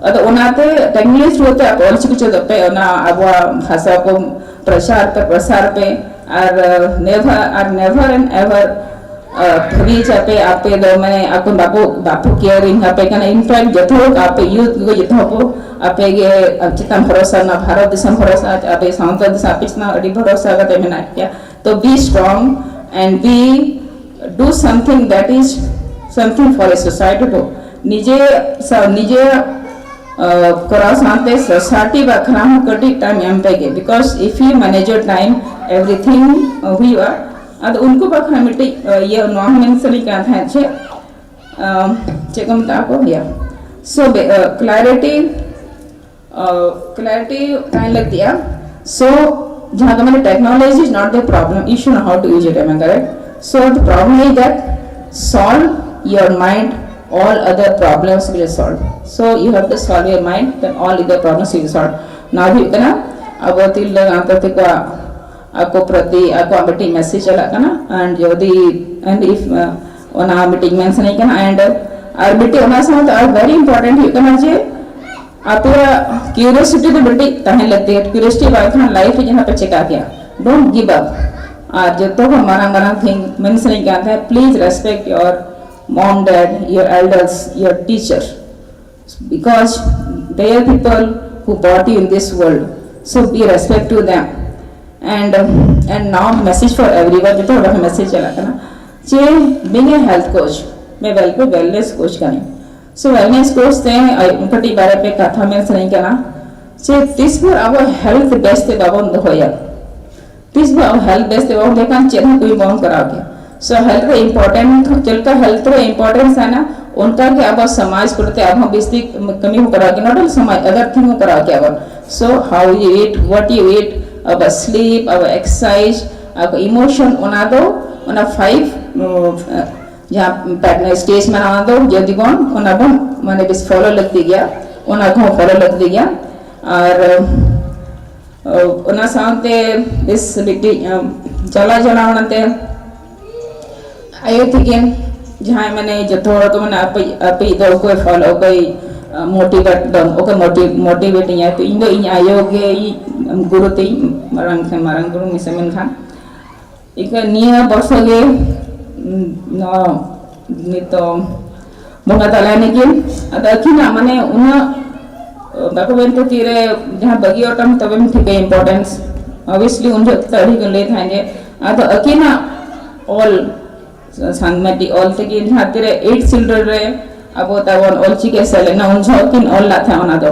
ᱟᱫᱚ ᱚᱱᱟᱛᱮ technology ᱛᱮ ᱟᱯᱮ ᱚᱞᱪᱤᱠᱤ ᱪᱮᱫᱚᱜ ᱯᱮ, ᱚᱱᱟ ᱟᱵᱚᱣᱟᱜ ᱵᱷᱟᱥᱟ ᱠᱚ ᱯᱨᱚᱪᱟᱨ ᱯᱮ, ᱯᱨᱚᱥᱟᱨ ᱯᱮ᱾ ᱟᱨ never, R never and ever ᱯᱷᱟᱹᱨᱤ ᱪᱟᱯᱮ ᱟᱯᱮ ᱫᱚ ᱢᱟᱱᱮ ᱟᱠᱚ ᱵᱟᱠᱚ ᱵᱟᱠᱚ caring ᱟᱯᱮ ᱠᱟᱱᱟ᱾ In fact ᱡᱚᱛᱚ ᱦᱚᱲ ᱟᱯᱮ youth ᱠᱚ ᱡᱚᱛᱚ ᱦᱚᱲ ᱠᱚ ᱟᱯᱮ ᱜᱮ ᱪᱮᱛᱟᱱ ᱵᱷᱚᱨᱥᱟ ᱨᱮᱱᱟᱜ, ᱵᱷᱟᱨᱚᱛ ᱫᱤᱥᱚᱢ ᱵᱷᱚᱨᱥᱟ, ᱟᱯᱮ ᱥᱟᱶᱛᱟ ᱫᱤᱥᱚᱢ ᱟᱯᱮ ᱪᱮᱛᱟᱱ ᱟᱹᱰᱤ ᱵᱷᱚᱨᱥᱟ ᱠᱟᱛᱮ ᱢᱮᱱᱟᱜ ᱯᱮᱭᱟ᱾ ᱛᱚ be strong and be do something that is something for a society to. ᱱᱤᱡᱮ ᱥᱟ- ᱱᱤᱡᱮ ᱠᱚᱨᱟᱣ ᱥᱟᱶᱛᱮ society ᱵᱟᱠᱷᱨᱟ ᱦᱚᱸ ᱠᱟᱹᱴᱤᱡ time ᱮᱢ ᱯᱮ ᱜᱮ, because if you manage your time everything ᱦᱩᱭᱩᱜᱼᱟ᱾ ᱟᱫᱚ ᱩᱱᱠᱩ ᱵᱟᱠᱷᱨᱟ ᱢᱤᱫᱴᱤᱡ ᱤᱭᱟᱹ ᱱᱚᱣᱟ ᱦᱚᱸ ᱢᱮᱱ ᱥᱟᱱᱟᱧ ᱠᱟᱱ ᱛᱟᱦᱮᱸᱫ ᱡᱮ ᱪᱮᱫ ᱠᱚ ᱢᱮᱛᱟᱜᱼᱟ ᱠᱚ, yeah. So clarity clarity ᱛᱟᱦᱮᱸ ᱞᱟᱹᱠᱛᱤᱜᱼᱟ᱾ So ᱡᱟᱦᱟᱸ ᱫᱚ ᱢᱟᱱᱮ technology is not the problem, you should know how to use it, am I correct? So the problem is that solve your mind, all other problems will solve. So you have to solve your mind, then all other problems will solve. ᱱᱚᱣᱟ ᱫᱚ ᱦᱩᱭᱩᱜ ᱠᱟᱱᱟ ᱟᱵᱚ ᱛᱤᱨᱞᱟᱹ ᱜᱟᱶᱛᱟ ᱛᱟᱠᱚᱣᱟᱜ ᱟᱠᱚ ᱯᱨᱚᱛᱤ ᱟᱠᱚᱣᱟᱜ ᱢᱤᱫᱴᱤᱡ message ᱪᱟᱞᱟᱜ ᱠᱟᱱᱟ᱾ And ᱡᱩᱫᱤ and if ᱚᱱᱟ ᱢᱤᱫᱴᱤᱡ ᱢᱮᱱ ᱥᱟᱱᱟᱧ ᱠᱟᱱᱟ᱾ And ᱟᱨ ᱢᱤᱫᱴᱤᱡ ᱚᱱᱟ ᱥᱟᱶᱛᱮ ᱟᱨ very important ᱦᱩᱭᱩᱜ ᱠᱟᱱᱟ ᱡᱮ ᱟᱯᱮᱭᱟᱜ curiosity ᱫᱚ ᱢᱤᱫᱴᱤᱡ ᱛᱟᱦᱮᱸ ᱞᱟᱹᱠᱛᱤ᱾ Curiosity ᱵᱟᱝᱠᱷᱟᱱ life ᱨᱮ ᱡᱟᱦᱟᱸ ᱯᱮ ᱪᱮᱠᱟ ᱠᱮᱭᱟ, don't give up. ᱟᱨ ᱡᱚᱛᱚ ᱠᱷᱚᱱ ᱢᱟᱨᱟᱝ ᱢᱟᱨᱟᱝ thing ᱢᱮᱱ ᱥᱟᱱᱟᱧ ᱠᱟᱱ ᱛᱟᱦᱮᱸᱫ, please respect your mom, dad, your elders, your teacher, because they are people who brought you in this world. So be respect to them. And and now message for everyone, ᱡᱚᱛᱚ ᱦᱚᱲ message ᱪᱟᱞᱟᱜ ᱠᱟᱱᱟ ᱡᱮ being a health coach, ᱢᱮ well ᱯᱮ wellness coach ᱠᱟᱱᱟᱹᱧ᱾ So wellness course ᱛᱮ ᱟᱭ-, ᱠᱟᱹᱴᱤᱡ ᱵᱟᱨᱮ ᱯᱮ ᱠᱟᱛᱷᱟ ᱢᱮᱱ ᱥᱟᱱᱟᱧ ᱠᱟᱱᱟ ᱡᱮ ᱛᱤᱥ ᱵᱷᱳᱨ ᱟᱵᱚ health ᱵᱮᱥ ᱛᱮ ᱵᱟᱵᱚᱱ ᱫᱚᱦᱚᱭᱟ, ᱛᱤᱥ ᱵᱷᱳᱨ ᱟᱵᱚ health ᱵᱮᱥ ᱛᱮ ᱵᱟᱵᱚᱱ ᱫᱚᱦᱚᱭ ᱠᱷᱟᱱ ᱪᱮᱫ ᱦᱚᱸ ᱠᱟᱹᱢᱤ ᱵᱟᱵᱚᱱ ᱠᱚᱨᱟᱣ ᱠᱮᱭᱟ᱾ So health ᱨᱮ important ᱪᱮᱫ ᱞᱮᱠᱟ health ᱨᱮ importance ᱛᱟᱦᱮᱱᱟ, ᱚᱱᱠᱟ ᱜᱮ ᱟᱵᱚ ᱥᱚᱢᱟᱡᱽ ᱯᱨᱚᱛᱤ ᱟᱵᱚ ᱵᱮᱥ ᱛᱮ ᱠᱟᱹᱢᱤ ᱦᱚᱸ ᱠᱚᱨᱟᱣ ᱠᱮᱭᱟ, not only ᱥᱚᱢᱟᱡᱽ, other thing ᱦᱚᱸ ᱠᱚᱨᱟᱣ ᱠᱮᱭᱟ ᱵᱚᱱ᱾ So how you eat, what you eat, our sleep, our exercise, our emotion, ᱚᱱᱟ ᱫᱚ ᱚᱱᱟ five ᱡᱟᱦᱟᱸ ᱯᱮᱴᱱᱟ ᱥᱴᱮᱡᱽ ᱢᱮᱱᱟᱜᱼᱟ, ᱚᱱᱟ ᱫᱚ ᱡᱩᱫᱤ ᱵᱚᱱ, ᱚᱱᱟ ᱵᱚᱱ ᱢᱟᱱᱮ ᱵᱮᱥ ᱯᱷᱚᱞᱳ ᱞᱟᱹᱠᱛᱤ ᱜᱮᱭᱟ, ᱚᱱᱟ ᱠᱚᱦᱚᱸ ᱯᱷᱚᱞᱳ ᱞᱟᱹᱠᱛᱤ ᱜᱮᱭᱟ᱾ ᱟᱨ ᱚ, ᱚᱱᱟ ᱥᱟᱶᱛᱮ ᱵᱮᱥ ᱢᱤᱫᱴᱤᱡ ᱚ, ᱪᱟᱞᱟᱣ ᱪᱟᱞᱟᱣ ᱚᱱᱟᱛᱮ ᱟᱭᱳ ᱛᱟᱹᱠᱤᱱ ᱡᱟᱦᱟᱸᱭ ᱢᱟᱱᱮ ᱡᱚᱛᱚ ᱦᱚᱲ ᱠᱚ ᱢᱮᱱᱟ ᱟᱯᱮ ᱟᱯᱮ ᱫᱚ ᱚᱠᱚᱭ ᱯᱷᱚᱞᱳ ᱚᱠᱚᱭ ᱢᱳᱴᱤᱵᱷᱮᱴ ᱫᱚ ᱚᱠᱚᱭ ᱢᱳᱴᱤᱵᱷᱮᱴ ᱤᱧᱟᱭ, ᱛᱚ ᱤᱧ ᱫᱚ ᱤᱧ ᱟᱭᱳ ᱜᱮ ᱜᱩᱨᱩ ᱛᱤᱧ, ᱢᱟᱨᱟᱝ ᱢᱟᱨᱟᱝ ᱜᱩᱨᱩ ᱢᱤᱥᱮ ᱢᱮᱱᱠᱷᱟᱱ ᱤᱠᱟᱹ ᱱᱤᱭᱟᱹ ᱵᱚᱨᱥᱚ ᱜᱮ, ᱩᱸ, ᱱᱚᱣᱟ ᱱᱤᱛᱚᱜ ᱵᱚᱸᱜᱟ ᱛᱟᱞᱟᱭᱮᱱᱟ ᱠᱤᱱ᱾ ᱟᱫᱚ ᱟᱹᱠᱤᱱᱟᱜ ᱢᱟᱱᱮ ᱩᱱᱟᱹᱜ, ᱵᱟᱠᱚ ᱢᱮᱱ ᱛᱮ ᱛᱤᱨᱮ ᱡᱟᱦᱟᱸ ᱵᱟᱹᱜᱤ ᱦᱚᱴᱟᱢ ᱛᱚᱵᱮᱢ ᱴᱷᱤᱠᱟᱹᱭᱟ importance᱾ Obviously ᱩᱱ ᱡᱚᱦᱚᱜ ᱛᱮ ᱟᱹᱰᱤ ᱠᱚ ᱞᱟᱹᱭ ᱛᱟᱦᱮᱸᱫ ᱡᱮ ᱟᱫᱚ ᱟᱹᱠᱤᱱᱟᱜ ᱚᱞ, ᱥᱟᱱᱢᱟᱴᱤ ᱚᱞ ᱛᱮᱜᱮ ᱡᱟᱦᱟᱸ ᱛᱤᱨᱮ eight schedule ᱨᱮ ᱟᱵᱚ ᱛᱟᱵᱚᱱ ᱚᱞ ᱪᱤᱠᱤ ᱥᱮᱞᱮᱫ ᱮᱱᱟ, ᱩᱱ ᱡᱚᱦᱚᱜ ᱠᱤᱱ ᱚᱞ ᱞᱮᱫ ᱛᱟᱦᱮᱸᱫ ᱚᱱᱟ ᱫᱚ᱾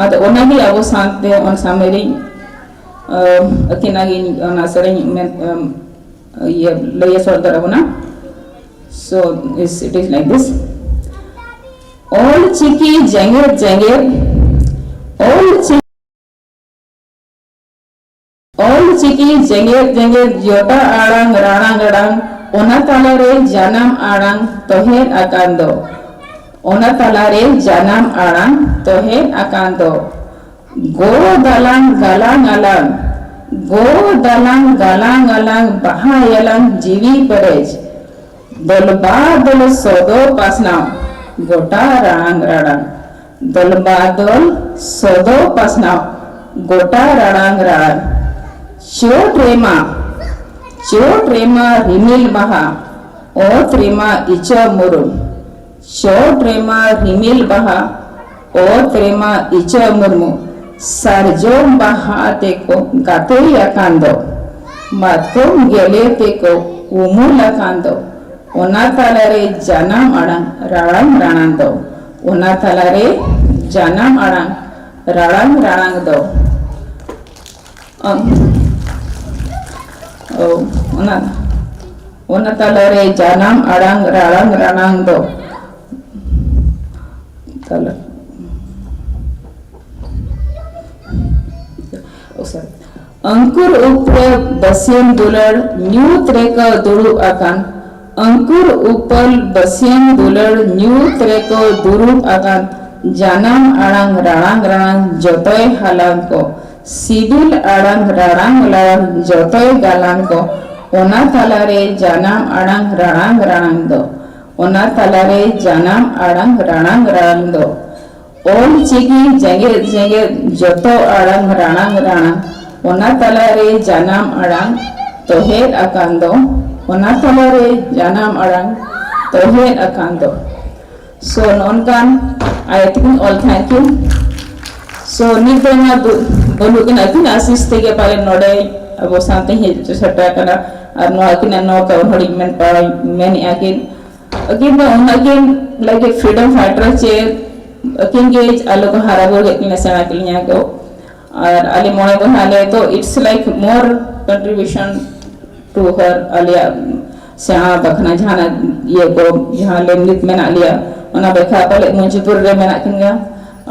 ᱟᱫᱚ ᱚᱱᱟᱜᱮ ᱟᱵᱚ ᱥᱟᱶᱛᱮ ᱚᱱᱟ ᱥᱟᱢᱱᱮ ᱨᱤᱧ, ᱟᱹᱠᱤᱱᱟᱜ ᱜᱤᱧ ᱚᱱᱟ ᱥᱮᱨᱮᱧ ᱢᱮᱱ, ᱤᱭᱟᱹ ᱞᱟᱹᱭ ᱥᱚᱫᱚᱨ ᱟᱵᱚᱱᱟ᱾ So it's, it is like this. Ol Chiki ᱡᱮᱜᱮᱛ ᱡᱮᱜᱮᱛ, ᱚᱞ ᱪᱤᱠᱤ ᱚᱞ ᱪᱤᱠᱤ ᱡᱮᱜᱮᱛ ᱡᱮᱜᱮᱛ ᱡᱚᱴᱟ ᱟᱲᱟᱝ ᱨᱟᱲᱟᱝ ᱟᱲᱟᱝ, ᱚᱱᱟ ᱛᱟᱞᱟᱨᱮ ᱡᱟᱱᱟᱢ ᱟᱲᱟᱝ ᱛᱚᱦᱮᱫ ᱟᱠᱟᱱ ᱫᱚ, ᱚᱱᱟ ᱛᱟᱞᱟᱨᱮ ᱡᱟᱱᱟᱢ ᱟᱲᱟᱝ ᱛᱚᱦᱮᱫ ᱟᱠᱟᱱ ᱫᱚ᱾ ᱜᱚ ᱫᱟᱞᱟᱝ ᱜᱟᱞᱟᱝ ᱟᱞᱟᱝ, ᱜᱚ ᱫᱟᱞᱟᱝ ᱜᱟᱞᱟᱝ ᱟᱞᱟᱝ, ᱵᱟᱦᱟ ᱭᱟᱞᱟᱝ ᱡᱤᱣᱤ ᱯᱮᱨᱮᱡ᱾ ᱫᱚᱞ ᱵᱟᱫᱚᱞ ᱥᱚᱫᱚ ᱯᱟᱥᱱᱟᱣ, ᱜᱚᱴᱟ ᱨᱟᱲᱟᱝ ᱨᱟᱲᱟᱝ᱾ ᱫᱚᱞ ᱵᱟᱫᱚᱞ ᱥᱚᱫᱚ ᱯᱟᱥᱱᱟᱣ, ᱜᱚᱴᱟ ᱨᱟᱲᱟᱝ ᱨᱟᱲᱟᱝ᱾ ᱪᱳᱴ ᱨᱮᱢᱟ, ᱪᱳᱴ ᱨᱮᱢᱟ ᱨᱤᱢᱤᱞ ᱵᱟᱦᱟ, ᱚᱛ ᱨᱮᱢᱟ ᱤᱪᱟᱹ ᱢᱩᱨᱩᱢ᱾ ᱪᱳᱴ ᱨᱮᱢᱟ ᱨᱤᱢᱤᱞ ᱵᱟᱦᱟ, ᱚᱛ ᱨᱮᱢᱟ ᱤᱪᱟᱹ ᱢᱩᱨᱢᱩ᱾ ᱥᱟᱨᱡᱚᱢ ᱵᱟᱦᱟ ᱛᱮᱠᱚ ᱜᱟᱛᱮ ᱟᱠᱟᱱ ᱫᱚ, ᱢᱟᱛᱠᱚᱢ ᱜᱮᱞᱮ ᱛᱮᱠᱚ ᱩᱢᱩᱞ ᱟᱠᱟᱱ ᱫᱚ, ᱚᱱᱟ ᱛᱟᱞᱟᱨᱮ ᱡᱟᱱᱟᱢ ᱟᱲᱟᱝ ᱨᱟᱲᱟᱝ ᱨᱟᱲᱟᱝ ᱫᱚ᱾ ᱚᱱᱟ ᱛᱟᱞᱟᱨᱮ ᱡᱟᱱᱟᱢ ᱟᱲᱟᱝ ᱨᱟᱲᱟᱝ ᱨᱟᱲᱟᱝ ᱫᱚ᱾ ᱚ, ᱚ, ᱚᱱᱟ, ᱚᱱᱟ ᱛᱟᱞᱟᱨᱮ ᱡᱟᱱᱟᱢ ᱟᱲᱟᱝ ᱨᱟᱲᱟᱝ ᱨᱟᱲᱟᱝ ᱫᱚ᱾ ᱛᱟᱞᱟ᱾ ᱚ, sorry᱾ ᱟᱝᱠᱩᱨ ᱩᱯᱨᱮ ᱵᱟᱹᱥᱭᱟᱹᱢ ᱫᱩᱞᱟᱹᱲ ᱧᱩᱛ ᱨᱮᱠᱚ ᱫᱩᱲᱩᱵ ᱟᱠᱟᱱ᱾ ᱟᱝᱠᱩᱨ ᱩᱯᱟᱹᱞ ᱵᱟᱹᱥᱭᱟᱹᱢ ᱫᱩᱞᱟᱹᱲ ᱧᱩᱛ ᱨᱮᱠᱚ ᱫᱩᱲᱩᱵ ᱟᱠᱟᱱ᱾ ᱡᱟᱱᱟᱢ ᱟᱲᱟᱝ ᱨᱟᱲᱟᱝ ᱨᱟᱲᱟᱝ ᱡᱚᱛᱚᱭ ᱦᱟᱞᱟᱝ ᱠᱚ᱾ ᱥᱤᱵᱤᱞ ᱟᱲᱟᱝ ᱨᱟᱲᱟᱝ ᱨᱟᱲᱟᱝ ᱡᱚᱛᱚᱭ ᱜᱟᱞᱟᱝ ᱠᱚ᱾ ᱚᱱᱟ ᱛᱟᱞᱟᱨᱮ ᱡᱟᱱᱟᱢ ᱟᱲᱟᱝ ᱨᱟᱲᱟᱝ ᱨᱟᱲᱟᱝ ᱫᱚ᱾ ᱚᱱᱟ ᱛᱟᱞᱟᱨᱮ ᱡᱟᱱᱟᱢ ᱟᱲᱟᱝ ᱨᱟᱲᱟᱝ ᱨᱟᱲᱟᱝ ᱫᱚ᱾ ᱚᱞ ᱪᱤᱠᱤ ᱡᱮᱜᱮᱫ ᱡᱮᱜᱮᱫ ᱡᱚᱛᱚ ᱟᱲᱟᱝ ᱨᱟᱲᱟᱝ ᱨᱟᱲᱟᱝ᱾ ᱚᱱᱟ ᱛᱟᱞᱟᱨᱮ ᱡᱟᱱᱟᱢ ᱟᱲᱟᱝ ᱛᱚᱦᱮᱫ ᱟᱠᱟᱱ ᱫᱚ᱾ ᱚᱱᱟ ᱛᱟᱞᱟᱨᱮ ᱡᱟᱱᱟᱢ ᱟᱲᱟᱝ ᱛᱚᱦᱮᱫ ᱟᱠᱟᱱ ᱫᱚ᱾ So, ᱱᱚᱝᱠᱟᱱ ᱟᱭᱟᱛ ᱠᱤᱱ ᱚᱞ ᱛᱟᱦᱮᱸᱫ ᱠᱤᱱ᱾ So, ᱱᱤᱛ ᱫᱚ ᱱᱚᱣᱟ ᱵᱟᱹ-, ᱵᱟᱹᱱᱩᱜ ᱠᱤᱱᱟ, ᱟᱹᱠᱤᱱ ᱟᱥᱤᱥ ᱛᱮᱜᱮ ᱯᱟᱞᱮ ᱱᱚᱰᱮ ᱟᱵᱚ ᱥᱟᱶᱛᱮ ᱦᱮᱡ ᱥᱮᱴᱮᱨ ᱟᱠᱟᱱᱟ᱾ ᱟᱨ ᱱᱚᱣᱟ ᱟᱹᱠᱤᱱᱟᱜ ᱱᱚᱣᱟ ᱠᱟᱹᱦᱱᱤ ᱢᱮᱱ ᱯᱟᱲᱟᱣ ᱢᱮᱱᱮᱫᱼᱟ ᱠᱤᱱ᱾ ᱟᱹᱠᱤᱱ ᱫᱚ ᱚᱱᱟ ᱠᱤᱱ ᱞᱟᱹᱜᱤᱫ freedom fighter ᱪᱮ ᱟᱹᱠᱤᱱ ᱜᱮ ᱟᱞᱚ ᱠᱚ ᱦᱟᱨᱟ ᱵᱩᱨᱩ ᱠᱮᱫ ᱠᱤᱱᱟ, ᱥᱮᱬᱟ ᱠᱮᱫ ᱞᱤᱧᱟ ᱠᱚ᱾ ᱟᱨ ᱟᱞᱮ ᱢᱚᱬᱮ ᱵᱚᱭᱦᱟ ᱟᱞᱮ ᱛᱚ, it's like more contribution to her, ᱟᱞᱮᱭᱟᱜ ᱥᱮᱬᱟ ᱵᱟᱠᱷᱱᱟ ᱡᱟᱦᱟᱱᱟᱜ ᱤᱭᱟᱹ ᱠᱚ, ᱡᱟᱦᱟᱸ ᱞᱮ ᱱᱤᱛ ᱢᱮᱱᱟᱜ ᱞᱮᱭᱟ, ᱚᱱᱟ ᱵᱟᱠᱷᱨᱟ ᱯᱟᱞᱮ ᱢᱚᱧᱪᱚᱯᱩᱨ ᱨᱮ ᱢᱮᱱᱟᱜ ᱠᱤᱱ ᱜᱮᱭᱟ᱾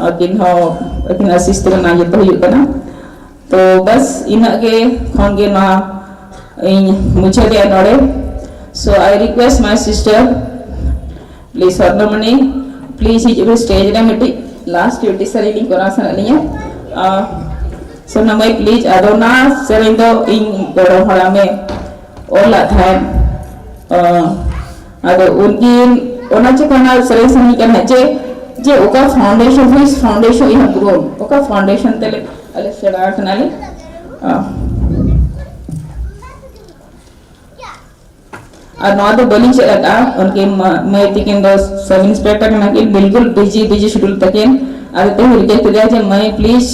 ᱟᱹᱠᱤᱱ ᱦᱚᱸ, ᱟᱹᱠᱤᱱ ᱟᱥᱤᱥ ᱛᱮᱜᱮ ᱱᱚᱣᱟ ᱡᱚᱛᱚ ᱦᱩᱭᱩᱜ ᱠᱟᱱᱟ᱾ ᱛᱚ ᱵᱟᱥ ᱤᱱᱟᱹᱜ ᱜᱮ ᱠᱷᱚᱱ ᱜᱮ ᱱᱚᱣᱟ ᱤᱧ ᱢᱩᱪᱟᱹᱫᱮᱜᱼᱟ ᱱᱚᱰᱮ᱾ So I request my sister, please, ᱥᱚᱨᱱᱚᱢᱚᱱᱤ, please ᱦᱤᱡᱩᱜ ᱢᱮ stage ᱨᱮ, ᱢᱤᱫᱴᱤᱡ last ᱰᱤᱭᱩᱴᱤ ᱥᱮᱨᱮᱧ ᱞᱤᱧ ᱠᱚᱨᱟᱣ ᱥᱟᱱᱟᱭᱮᱫ ᱞᱤᱧᱟ᱾ ᱟᱨ ᱥᱚᱨᱱᱚᱢᱚᱭ, please, ᱟᱫᱚ ᱚᱱᱟ ᱥᱮᱨᱮᱧ ᱫᱚ ᱤᱧ ᱜᱚᱲᱚᱢ ᱦᱟᱲᱟᱢᱮ ᱚᱞ ᱞᱮᱫ ᱛᱟᱦᱮᱸᱫ᱾ ᱟᱨ ᱟᱫᱚ ᱩᱱᱠᱤᱱ ᱚᱱᱟ ᱪᱮᱠᱟ ᱚᱱᱟ ᱥᱮᱨᱮᱧ ᱥᱟᱱᱟᱧ ᱠᱟᱱᱟ ᱡᱮ, ᱡᱮ ᱚᱠᱟ foundation, which foundation you have grown, ᱚᱠᱟ foundation ᱛᱮᱞᱮ ᱟᱞᱮ ᱥᱮᱬᱟ ᱟᱠᱟᱱᱟᱞᱮ᱾ ᱟᱨ ᱟᱨ ᱱᱚᱣᱟ ᱫᱚ ᱵᱟᱹᱞᱤᱧ ᱪᱮᱫ ᱟᱠᱟᱫᱼᱟ, ᱩᱱᱠᱤᱱ ᱢᱟ-, ᱢᱟᱹᱭ ᱛᱤᱠᱤᱱ ᱫᱚ sub inspector ᱠᱟᱱᱟ ᱠᱤᱱ, ᱵᱤᱞᱠᱩᱞ busy, busy schedule ᱛᱟᱹᱠᱤᱱ᱾ ᱟᱫᱚ ᱛᱮᱦᱮᱧ ᱨᱤᱠᱟᱹ ᱠᱮᱫᱟ ᱡᱮ, "ᱢᱟᱹᱭ, please,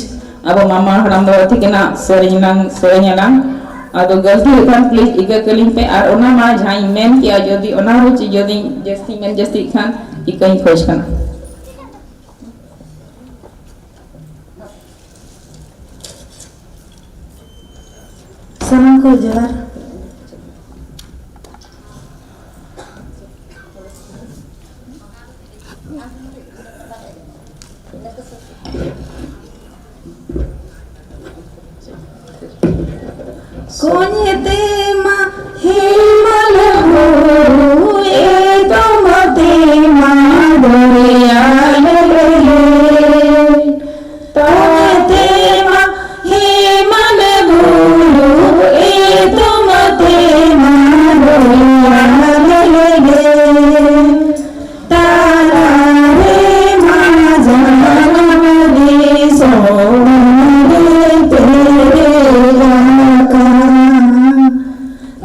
ᱟᱵᱚ ᱢᱟᱢᱟ ᱦᱟᱲᱟᱢ ᱵᱟᱵᱟ ᱛᱤᱠᱤᱱᱟᱜ ᱥᱮᱨᱮᱧ ᱞᱟᱝ ᱥᱮᱨᱮᱧ ᱟᱞᱟᱝ, ᱟᱫᱚ ᱜᱟᱹᱞᱛᱤ ᱦᱩᱭᱩᱜ ᱠᱷᱟᱱ please ᱤᱠᱟᱹ ᱠᱟᱹᱞᱤᱧ ᱯᱮ, ᱟᱨ ᱚᱱᱟ ᱢᱟ ᱡᱟᱦᱟᱸᱧ ᱢᱮᱱ ᱠᱮᱜᱼᱟ, ᱡᱩᱫᱤ ᱚᱱᱟ ᱦᱚᱸ ᱪᱮᱫ ᱡᱩᱫᱤᱧ ᱡᱟᱹᱥᱛᱤ ᱢᱮᱱ ᱡᱟᱹᱥᱛᱤᱜ ᱠᱷᱟᱱ ᱤᱠᱟᱹᱧ ᱠᱷᱚᱡᱽ ᱠᱟᱱᱟ᱾ ᱥᱟᱱᱟᱢ ᱠᱚ ᱡᱚᱦᱟᱨ᱾ ᱠᱚᱧᱮ ᱛᱮ ᱢᱟ ᱦᱮᱢᱟᱞ ᱵᱩᱨᱩ, ᱮᱛᱚᱢ ᱛᱮ ᱢᱟ ᱫᱚᱨᱭᱟ ᱞᱮᱞᱮ᱾ ᱠᱚᱧᱮ ᱛᱮ ᱢᱟ ᱦᱮᱢᱟᱞ ᱵᱩᱨᱩ, ᱮᱛᱚᱢ ᱛᱮ ᱢᱟ ᱫᱚᱨᱭᱟ ᱞᱮᱞᱮ᱾ ᱛᱟᱞᱟᱨᱮ ᱢᱟ ᱡᱟᱱᱟᱢ ᱫᱤᱥᱚᱢ ᱨᱮ ᱯᱮᱨᱮᱡ ᱟᱠᱟᱱ᱾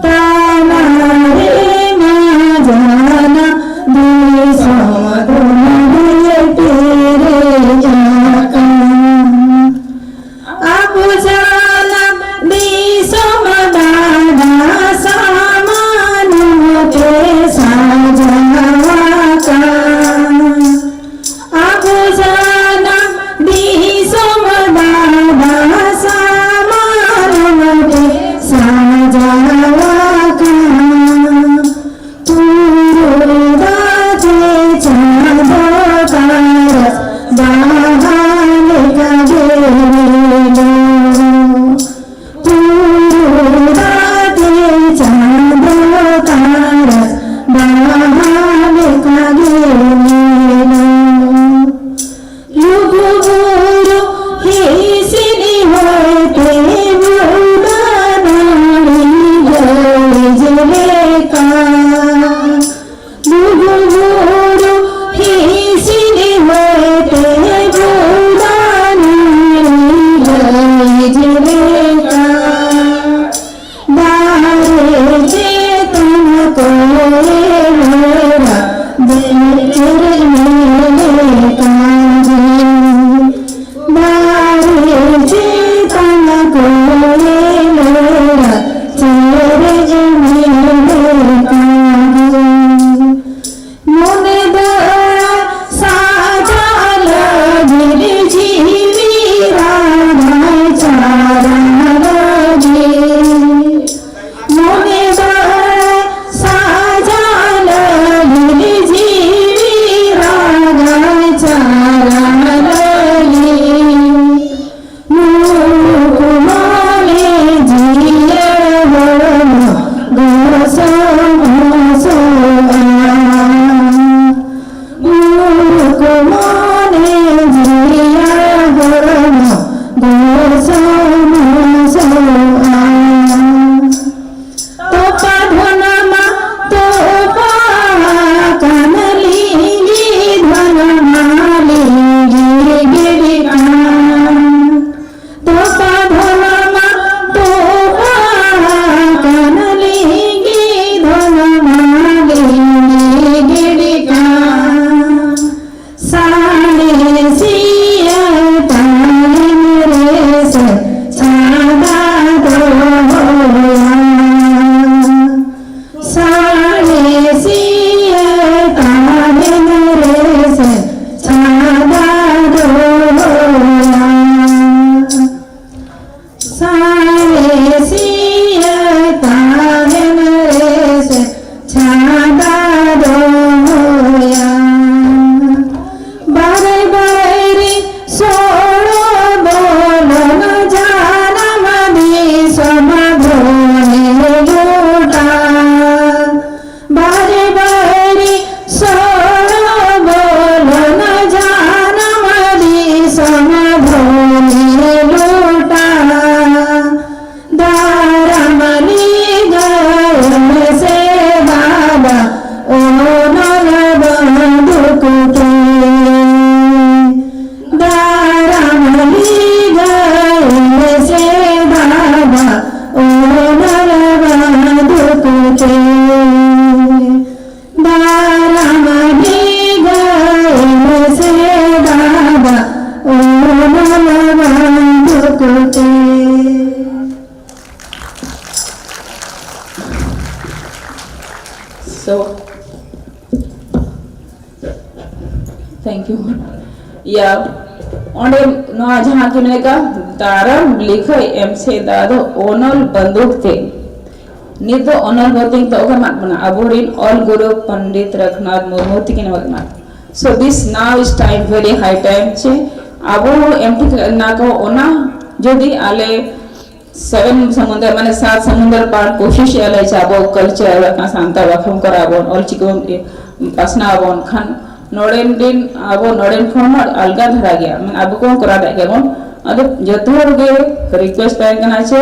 ᱛᱟᱞᱟ ᱥᱟᱬᱮᱥᱤᱭᱟᱹ ᱛᱟᱦᱮᱱ ᱨᱮᱥᱮ ᱪᱷᱟᱰᱟ ᱫᱚᱦᱚᱭᱟ᱾ ᱵᱟᱨᱮ ᱵᱟᱹᱭᱨᱤ ᱥᱚᱲᱚ ᱵᱚᱞᱚᱱ ᱡᱟᱱᱟᱢ ᱫᱤᱥᱚᱢ ᱫᱷᱚᱱᱤ ᱞᱚᱴᱟ᱾ ᱵᱟᱨᱮ ᱵᱟᱹᱭᱨᱤ ᱥᱚᱲᱚ ᱵᱚᱞᱚᱱ ᱡᱟᱱᱟᱢ ᱫᱤᱥᱚᱢ ᱫᱷᱚᱱᱤ ᱞᱚᱴᱟ᱾ ᱫᱟᱨᱟᱢᱟᱞᱤ ᱜᱟᱹᱭ ᱥᱮ ᱵᱟᱵᱟ ᱚᱱᱚᱞ ᱵᱟᱹᱫᱩᱠ ᱛᱮ᱾ ᱫᱟᱨᱟᱢᱟᱞᱤ ᱜᱟᱹᱭ ᱥᱮ ᱵᱟᱵᱟ ᱚᱱᱚᱞ ᱵᱟᱹᱫᱩᱠ ᱛᱮ᱾ ᱫᱟᱨᱟᱢᱟᱞᱤ ᱜᱟᱹᱭ ᱥᱮ ᱵᱟᱵᱟ ᱚᱱᱚᱞ ᱵᱟᱹᱫᱩᱠ ᱛᱮ᱾ So, thank you. ᱭᱟ, ᱚᱸᱰᱮ ᱱᱚᱣᱟ ᱡᱟᱦᱟᱸ ᱠᱤᱱ ᱞᱮᱠᱟ ᱫᱟᱨᱟᱢ ᱞᱤᱠᱷᱟᱹᱭ ᱮᱢ ᱥᱮ ᱫᱟ ᱫᱚ ᱚᱱᱚᱞ ᱵᱟᱹᱫᱩᱠ ᱛᱮ᱾ ᱱᱤᱛ ᱫᱚ ᱚᱱᱚᱞ ᱵᱟᱹᱫᱩᱠ ᱫᱚ ᱚᱠᱟ ᱢᱮᱱᱟᱜ ᱵᱚᱱᱟ? ᱟᱵᱚᱨᱮᱱ ᱚᱞ ᱜᱩᱨᱩ ᱯᱚᱱᱰᱤᱛ ᱨᱟᱹᱜᱷᱩᱱᱟᱛᱷ ᱢᱩᱨᱢᱩ ᱛᱤᱠᱤᱱ ᱢᱮᱱᱟᱜ᱾ So this now is time, very high time ᱪᱮ ᱟᱵᱚ ᱮᱢ ᱴᱷᱤᱠ ᱱᱟ ᱠᱚ ᱚᱱᱟ ᱡᱩᱫᱤ ᱟᱞᱮ ᱥᱮᱵᱷᱮᱱ ᱥᱟᱢᱩᱱᱫᱚᱨ ᱢᱟᱱᱮ ᱥᱟᱛ ᱥᱟᱢᱩᱱᱫᱚᱨ ᱯᱟᱨ ᱠᱳᱥᱤᱥ ᱮᱫᱟ ᱞᱮ ᱡᱮ ᱟᱵᱚ ᱠᱟᱞᱪᱟᱨ ᱵᱟᱠᱷᱟᱱ ᱥᱟᱱᱛᱟᱲ ᱵᱟᱠᱷᱟᱱ ᱠᱚᱨᱟᱣ ᱟᱵᱚᱱ, ᱚᱞᱪᱤᱠᱤ ᱵᱚᱱ ᱯᱟᱥᱱᱟᱣ ᱟᱵᱚᱱ ᱠᱷᱟᱱ ᱱᱚᱰᱮᱱ ᱨᱤᱱ ᱟᱵᱚ ᱱᱚᱰᱮᱱ ᱠᱷᱚᱱ ᱦᱚᱸ ᱟᱞᱜᱟ ᱫᱷᱟᱨᱟ ᱜᱮᱭᱟ, ᱢᱟᱱᱮ ᱟᱵᱚ ᱠᱚᱦᱚᱸ ᱠᱚᱨᱟᱣ ᱫᱟᱲᱮᱭᱟᱜ ᱜᱮᱭᱟ ᱵᱚᱱ᱾ ᱟᱫᱚ ᱡᱚᱛᱚ ᱦᱚᱲ ᱜᱮ ᱨᱤᱠᱩᱭᱮᱥᱴ ᱛᱟᱦᱮᱸ ᱠᱟᱱᱟ ᱡᱮ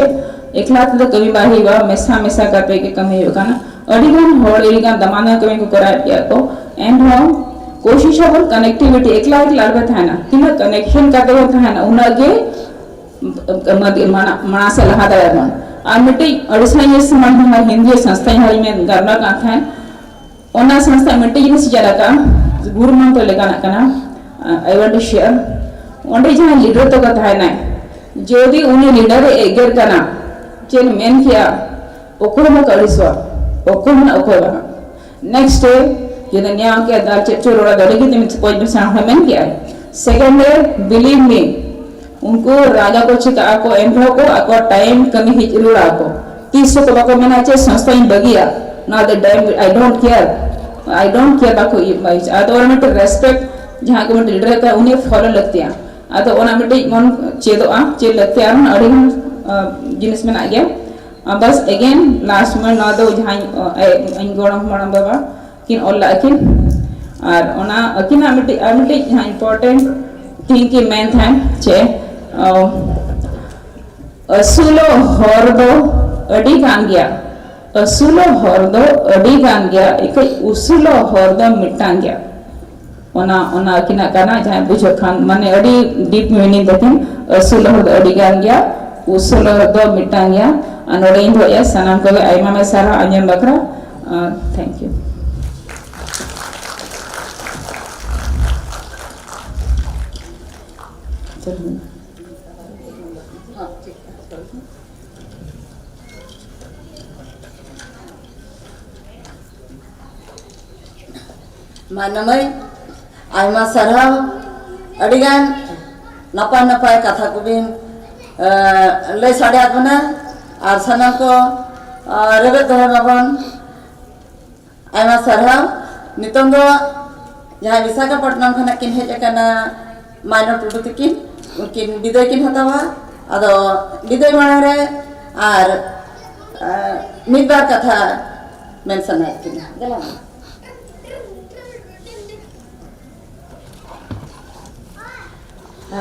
ᱮᱠᱞᱟ ᱛᱮᱫᱚ ᱠᱟᱹᱢᱤ ᱵᱟᱭ ᱦᱩᱭᱩᱜᱼᱟ, ᱢᱮᱥᱟ ᱢᱮᱥᱟ ᱠᱟᱛᱮ ᱜᱮ ᱠᱟᱹᱢᱤ ᱦᱩᱭᱩᱜ ᱠᱟᱱᱟ᱾ ᱟᱹᱰᱤ ᱜᱟᱱ ᱦᱚᱲ ᱟᱹᱰᱤ ᱜᱟᱱ ᱫᱟᱢᱟᱱ ᱠᱟᱹᱢᱤ ᱠᱚ ᱠᱚᱨᱟᱣᱮᱫ ᱜᱮᱭᱟ ᱠᱚ, ᱮᱱᱦᱚᱸ ᱠᱳᱥᱤᱥ ᱟᱵᱚᱱ ᱠᱟᱱᱮᱠᱴᱤᱵᱷᱤᱴᱤ ᱮᱠᱞᱟ ᱮᱠᱞᱟ ᱟᱞᱚᱯᱮ ᱛᱟᱦᱮᱱᱟ, ᱛᱤᱱᱟᱹᱜ ᱠᱟᱱᱮᱠᱥᱚᱱ ᱠᱟᱛᱮ ᱵᱚᱱ ᱛᱟᱦᱮᱱᱟ ᱩᱱᱟᱹᱜ ᱜᱮ ᱢᱟᱲᱟᱝ ᱥᱮᱫ ᱞᱟᱦᱟ ᱫᱟᱲᱮᱭᱟᱜᱼᱟ ᱵᱚᱱ᱾ ᱟᱨ ᱢᱤᱫᱴᱤᱡ ᱟᱹᱰᱤ ᱥᱟᱺᱜᱤᱧ ᱥᱚᱢᱟᱡᱽ ᱦᱚᱸ ᱦᱤᱱᱫᱤ ᱥᱚᱝᱥᱛᱷᱟ ᱦᱚᱸ ᱤᱧ ᱜᱟᱞᱢᱟᱨᱟᱣ ᱠᱟᱱ ᱛᱟᱦᱮᱸᱫ, ᱚᱱᱟ ᱥᱚᱝᱥᱛᱷᱟ ᱢᱤᱫᱴᱤᱡ ᱡᱤᱱᱤᱥ ᱪᱮᱫ ᱞᱮᱠᱟ ᱜᱩᱨᱩ ᱢᱚᱱᱛᱨᱚ ᱞᱮᱠᱟᱱᱟᱜ ᱠᱟᱱᱟ, I want to share᱾ ᱚᱸᱰᱮ ᱡᱟᱦᱟᱸ ᱞᱤᱰᱟᱨ ᱛᱟᱠᱚ ᱛᱟᱦᱮᱱᱟᱭ, ᱡᱩᱫᱤ ᱩᱱᱤ ᱞᱤᱰᱟᱨ ᱮ ᱮᱜᱮᱨ ᱠᱟᱱᱟ, ᱪᱮᱫ ᱢᱮᱱ ᱠᱮᱜᱼᱟ, ᱚᱠᱚᱭ ᱦᱚᱸ ᱵᱟᱠᱚ ᱟᱹᱲᱤᱥᱚᱜᱼᱟ, ᱚᱠᱚᱭ ᱦᱚᱸ ᱚᱠᱚᱭ ᱵᱟᱝ᱾ ᱱᱮᱠᱥᱴ ᱰᱮ ᱡᱩᱫᱤ ᱱᱤᱭᱟᱹ ᱠᱮ ᱫᱟᱞ ᱪᱮᱫ ᱪᱚ ᱨᱚᱲᱟ ᱫᱟᱲᱮ ᱜᱮ ᱛᱮᱢ ᱯᱚᱸᱪ ᱵᱚᱪᱷᱚᱨ ᱦᱚᱸ ᱢᱮᱱ ᱠᱮᱜᱼᱟᱭ᱾ ᱥᱮᱠᱮᱱᱰ ᱰᱮ, ᱵᱤᱞᱤᱵᱷ ᱢᱤ, ᱩᱱᱠᱩ ᱨᱟᱜᱟ ᱠᱚ, ᱪᱤᱠᱟᱹᱜ ᱟᱠᱚ, ᱮᱱ ᱨᱮᱦᱚᱸ ᱠᱚ ᱟᱠᱚᱣᱟᱜ ᱴᱟᱭᱤᱢ ᱠᱟᱹᱢᱤ ᱦᱮᱡ ᱨᱩᱣᱟᱹᱲᱟ ᱟᱠᱚ᱾ ᱛᱤᱥ ᱦᱚᱸ ᱵᱟᱠᱚ ᱢᱮᱱᱟ ᱪᱮ ᱥᱚᱝᱥᱛᱷᱟᱧ ᱵᱟᱹᱜᱤᱭᱟ, ᱱᱚᱣᱟ ᱫᱚ ᱰᱟᱭᱤᱢ, I don't care, I don't care ᱵᱟᱠᱚ ᱤᱭᱟᱹ᱾ ᱟᱫᱚ ᱚᱱᱟ ᱢᱤᱫᱴᱮᱱ ᱨᱮᱥᱯᱮᱠᱴ, ᱡᱟᱦᱟᱸ ᱠᱚ ᱢᱤᱫᱴᱮᱱ ᱞᱤᱰᱟᱨ ᱠᱟᱱᱟ ᱩᱱᱤ ᱯᱷᱚᱞᱳ ᱞᱟᱹᱠᱛᱤᱭᱟ᱾ ᱟᱫᱚ ᱚᱱᱟ ᱢᱤᱫᱴᱤᱡ ᱵᱚᱱ ᱪᱮᱫᱚᱜᱼᱟ, ᱪᱮᱫ ᱞᱟᱹᱠᱛᱤᱭᱟ, ᱟᱨᱦᱚᱸ ᱟᱹᱰᱤ ᱜᱟᱱ ᱡᱤᱱᱤᱥ ᱢᱮᱱᱟᱜ ᱜᱮᱭᱟ᱾ ᱵᱟᱥ ᱮᱜᱮᱱ ᱞᱟᱥᱴ ᱢᱮ ᱱᱚᱣᱟ ᱫᱚ ᱡᱟᱦᱟᱸᱭ ᱤᱧ ᱜᱚᱲᱚᱢ ᱦᱟᱲᱟᱢ ᱵᱟᱵᱟ ᱠᱤᱱ ᱚᱞ ᱞᱟᱜᱼᱟ ᱠᱤᱱ᱾ ᱟᱨ ᱚᱱᱟ ᱟᱹᱠᱤᱱᱟᱜ ᱢᱤᱫᱴᱤᱡ, ᱟᱨ ᱢᱤᱫᱴᱤᱡ ᱡᱟᱦᱟᱸ ᱤᱢᱯᱚᱨᱴᱮᱱᱴ ᱛᱷᱤᱝ ᱠᱤᱱ ᱢᱮᱱ ᱛᱟᱦᱮᱸᱱ ᱪᱮ, ᱟᱹᱥᱩᱞᱚᱜ ᱦᱚᱨ ᱫᱚ ᱟᱹᱰᱤ ᱜᱟᱱ ᱜᱮᱭᱟ, ᱟᱹᱥᱩᱞᱚᱜ ᱦᱚᱨ ᱫᱚ ᱟᱹᱰᱤ ᱜᱟᱱ ᱜᱮᱭᱟ, ᱤᱠᱟᱹᱡ ᱩᱥᱩᱞᱚᱜ ᱦᱚᱨ ᱫᱚ ᱢᱤᱫᱴᱟᱝ ᱜᱮᱭᱟ᱾ ᱚᱱᱟ, ᱚᱱᱟ ᱟᱹᱠᱤᱱᱟᱜ ᱠᱟᱱᱟ, ᱡᱟᱦᱟᱸᱭ ᱵᱩᱡᱷᱟᱹᱜ ᱠᱷᱟᱱ, ᱢᱟᱱᱮ ᱟᱹᱰᱤ ᱰᱤᱯ ᱢᱤᱱᱤᱝ ᱛᱟᱹᱠᱤᱱ, ᱟᱹᱥᱩᱞᱚᱜ ᱦᱚᱨ ᱫᱚ ᱟᱹᱰᱤ ᱜᱟᱱ ᱜᱮᱭᱟ, ᱩᱥᱩᱞᱚᱜ ᱦᱚᱨ ᱫᱚ ᱢᱤᱫᱴᱟᱝ ᱜᱮᱭᱟ᱾ ᱟᱨ ᱱᱚᱰᱮ ᱤᱧ ᱫᱚᱦᱚᱭᱮᱫᱼᱟ, ᱥᱟᱱᱟᱢ ᱠᱚᱜᱮ ᱟᱭᱢᱟ ᱟᱭᱢᱟ ᱥᱟᱨᱦᱟᱣ ᱟᱸᱡᱚᱢ ᱵᱟᱠᱷᱨᱟ᱾ Thank U. ᱢᱟᱱᱚᱢᱟᱹᱭ, ᱟᱭᱢᱟ ᱥᱟᱨᱦᱟᱣ᱾ ᱟᱹᱰᱤᱜᱟᱱ ᱱᱟᱯᱟᱭ ᱱᱟᱯᱟᱭ ᱠᱟᱛᱷᱟ ᱠᱚᱵᱤᱱ, ᱮ, ᱞᱟᱹᱭ ᱥᱟᱰᱮᱭᱟᱫ ᱵᱚᱱᱟ, ᱟᱨ ᱥᱟᱱᱟᱢ ᱠᱚ, ᱮ, ᱨᱮᱵᱮᱫ ᱫᱚᱦᱚᱭ ᱢᱟᱵᱚᱱ᱾ ᱟᱭᱢᱟ ᱥᱟᱨᱦᱟᱣ᱾ ᱱᱤᱛᱚᱝ ᱫᱚ ᱡᱟᱦᱟᱸᱭ ᱵᱤᱥᱟᱠᱷᱟᱯᱟᱴᱱᱟᱢ ᱠᱷᱚᱱᱟᱜ ᱠᱤᱱ ᱦᱮᱡ ᱟᱠᱟᱱᱟ, ᱢᱟᱭᱱᱚ ᱴᱩᱰᱩ ᱛᱟᱹᱠᱤᱱ, ᱩᱱᱠᱤᱱ ᱵᱤᱫᱟᱹᱭ ᱠᱤᱱ ᱦᱟᱛᱟᱣᱟ᱾ ᱟᱫᱚ ᱵᱤᱫᱟᱹᱭ ᱢᱟᱲᱟᱝ ᱨᱮ ᱟᱨ, ᱮ, ᱢᱤᱫ ᱵᱟᱨ ᱠᱟᱛᱷᱟ ᱢᱮᱱ ᱥᱟᱱᱟᱭᱮᱫ ᱠᱤᱱᱟ᱾ ᱫᱮᱞᱟ ᱢᱟ᱾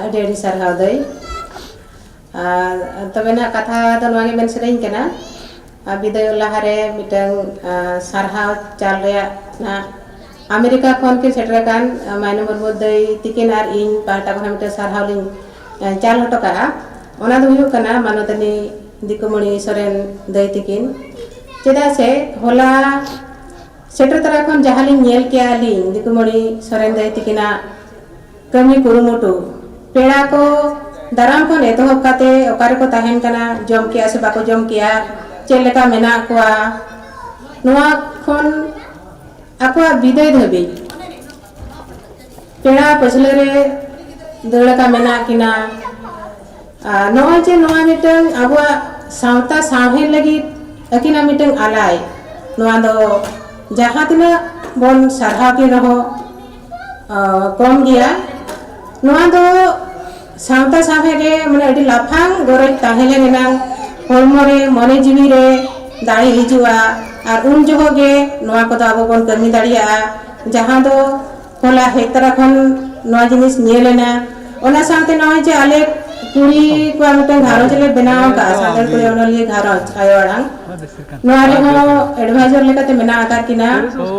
ᱟᱹᱰᱤ ᱟᱹᱰᱤ ᱥᱟᱨᱦᱟᱣ ᱫᱟᱹᱭ᱾ ᱟᱨ ᱛᱚᱵᱮ ᱱᱟᱜ ᱠᱟᱛᱷᱟ ᱫᱚ ᱱᱚᱣᱟ ᱜᱮ ᱢᱮᱱ ᱥᱟᱱᱟᱧ ᱠᱟᱱᱟ, ᱟᱨ ᱵᱤᱫᱟᱹᱭ ᱞᱟᱦᱟᱨᱮ ᱢᱤᱫᱴᱟᱝ, ᱟᱨ, ᱥᱟᱨᱦᱟᱣ ᱪᱟᱞ ᱨᱮᱭᱟᱜ ᱱᱟᱜ ᱟᱢᱮᱨᱤᱠᱟ ᱠᱷᱚᱱ ᱠᱤᱱ ᱥᱮᱴᱮᱨ ᱟᱠᱟᱱ, ᱟᱨ, ᱢᱟᱭᱱᱚ ᱢᱩᱨᱢᱩ ᱫᱟᱹᱭ ᱛᱤᱠᱤᱱ ᱟᱨ ᱤᱧ ᱯᱟᱦᱴᱟ ᱠᱷᱚᱱ ᱢᱤᱫᱴᱟᱝ ᱥᱟᱨᱦᱟᱣ ᱞᱤᱧ, ᱟᱨ, ᱪᱟᱞ ᱦᱚᱴᱚ ᱠᱟᱜᱼᱟ᱾ ᱚᱱᱟ ᱫᱚ ᱦᱩᱭᱩᱜ ᱠᱟᱱᱟ ᱢᱟᱱᱚᱛᱟᱱᱤ ᱫᱤᱠᱩᱢᱚᱬᱤ ᱥᱚᱨᱮᱱ ᱫᱟᱹᱭ ᱛᱤᱠᱤᱱ᱾ ᱪᱮᱫᱟᱜ ᱥᱮ ᱦᱚᱞᱟ ᱥᱮᱴᱮᱨ ᱛᱚᱨᱟ ᱠᱷᱚᱱ ᱡᱟᱦᱟᱸ ᱞᱤᱧ ᱧᱮᱞ ᱠᱮᱜᱼᱟ ᱞᱤᱧ, ᱫᱤᱠᱩᱢᱚᱬᱤ ᱥᱚᱨᱮᱱ ᱫᱟᱹᱭ ᱛᱤᱠᱤᱱᱟᱜ ᱠᱟᱹᱢᱤ ᱠᱩᱨᱩᱢᱩᱴᱩ, ᱯᱮᱲᱟ ᱠᱚ ᱫᱟᱨᱟᱢ ᱠᱷᱚᱱ ᱮᱛᱚᱦᱚᱵ ᱠᱟᱛᱮ ᱚᱠᱟ ᱨᱮᱠᱚ ᱛᱟᱦᱮᱱ ᱠᱟᱱᱟ, ᱡᱚᱢ ᱠᱮᱜᱼᱟ ᱥᱮ ᱵᱟᱠᱚ ᱡᱚᱢ ᱠᱮᱜᱼᱟ, ᱪᱮᱫ ᱞᱮᱠᱟ ᱢᱮᱱᱟᱜ ᱠᱚᱣᱟ, ᱱᱚᱣᱟ ᱠᱷᱚᱱ ᱟᱠᱚᱣᱟᱜ ᱵᱤᱫᱟᱹᱭ ᱫᱷᱟᱹᱵᱤᱡ ᱯᱮᱲᱟ ᱯᱟᱹᱪᱷᱞᱟᱹ ᱨᱮ ᱫᱟᱹᱲ ᱟᱠᱟ ᱢᱮᱱᱟᱜ ᱠᱤᱱᱟ, ᱟᱨ ᱱᱚᱜᱼᱚᱭ ᱡᱮ ᱱᱚᱣᱟ ᱢᱤᱫᱴᱟᱝ ᱟᱵᱚᱣᱟᱜ ᱥᱟᱶᱛᱟ ᱥᱟᱶᱦᱮᱫ ᱞᱟᱹᱜᱤᱫ ᱟᱹᱠᱤᱱᱟᱜ ᱢᱤᱫᱴᱟᱝ ᱟᱞᱟᱭ, ᱱᱚᱣᱟ ᱫᱚ ᱡᱟᱦᱟᱸ ᱛᱤᱱᱟᱹᱜ ᱵᱚᱱ ᱥᱟᱨᱦᱟᱣ ᱠᱤᱱ ᱨᱮᱦᱚᱸ, ᱟᱸ, ᱠᱚᱢ ᱜᱮᱭᱟ᱾ ᱱᱚᱣᱟ ᱫᱚ ᱥᱟᱶᱛᱟ ᱥᱟᱶᱦᱮᱫ ᱨᱮ ᱢᱟᱱᱮ ᱟᱹᱰᱤ ᱞᱟᱯᱷᱟᱝ ᱜᱚᱨᱚᱡᱽ ᱛᱟᱦᱮᱸ ᱞᱮᱱ ᱮᱱᱟᱝ ᱦᱚᱲᱢᱚ ᱨᱮ, ᱢᱚᱱᱮ ᱡᱤᱣᱤ ᱨᱮ ᱫᱟᱲᱮ ᱦᱤᱡᱩᱜᱼᱟ᱾ ᱟᱨ ᱩᱱ ᱡᱚᱦᱚᱜ ᱜᱮ ᱱᱚᱣᱟ ᱠᱚᱫᱚ ᱟᱵᱚ ᱵᱚᱱ ᱠᱟᱹᱢᱤ ᱫᱟᱲᱮᱭᱟᱜᱼᱟ, ᱡᱟᱦᱟᱸ ᱫᱚ ᱦᱚᱞᱟ ᱦᱮᱡ ᱛᱚᱨᱟ ᱠᱷᱚᱱ ᱱᱚᱣᱟ ᱡᱤᱱᱤᱥ ᱧᱮᱞ ᱮᱱᱟ᱾ ᱚᱱᱟ ᱥᱟᱶᱛᱮ ᱱᱚᱜᱼᱚᱭ ᱡᱮ ᱟᱞᱮ ᱠᱩᱲᱤ ᱠᱚᱣᱟᱜ ᱢᱤᱫᱴᱟᱝ ᱜᱷᱟᱨᱚᱸᱡᱽ ᱞᱮ ᱵᱮᱱᱟᱣ ᱟᱠᱟᱫᱼᱟ, ᱥᱟᱱᱛᱟᱲ ᱠᱩᱲᱤ ᱚᱱᱚᱞᱤᱭᱟᱹ ᱜᱷᱟᱨᱚᱸᱡᱽ ᱟᱭᱳ ᱟᱲᱟᱝ, ᱱᱚᱣᱟ ᱨᱮᱦᱚᱸ advisor ᱞᱮᱠᱟᱛᱮ ᱢᱮᱱᱟᱜ ᱟᱠᱟᱫ ᱠᱤᱱᱟ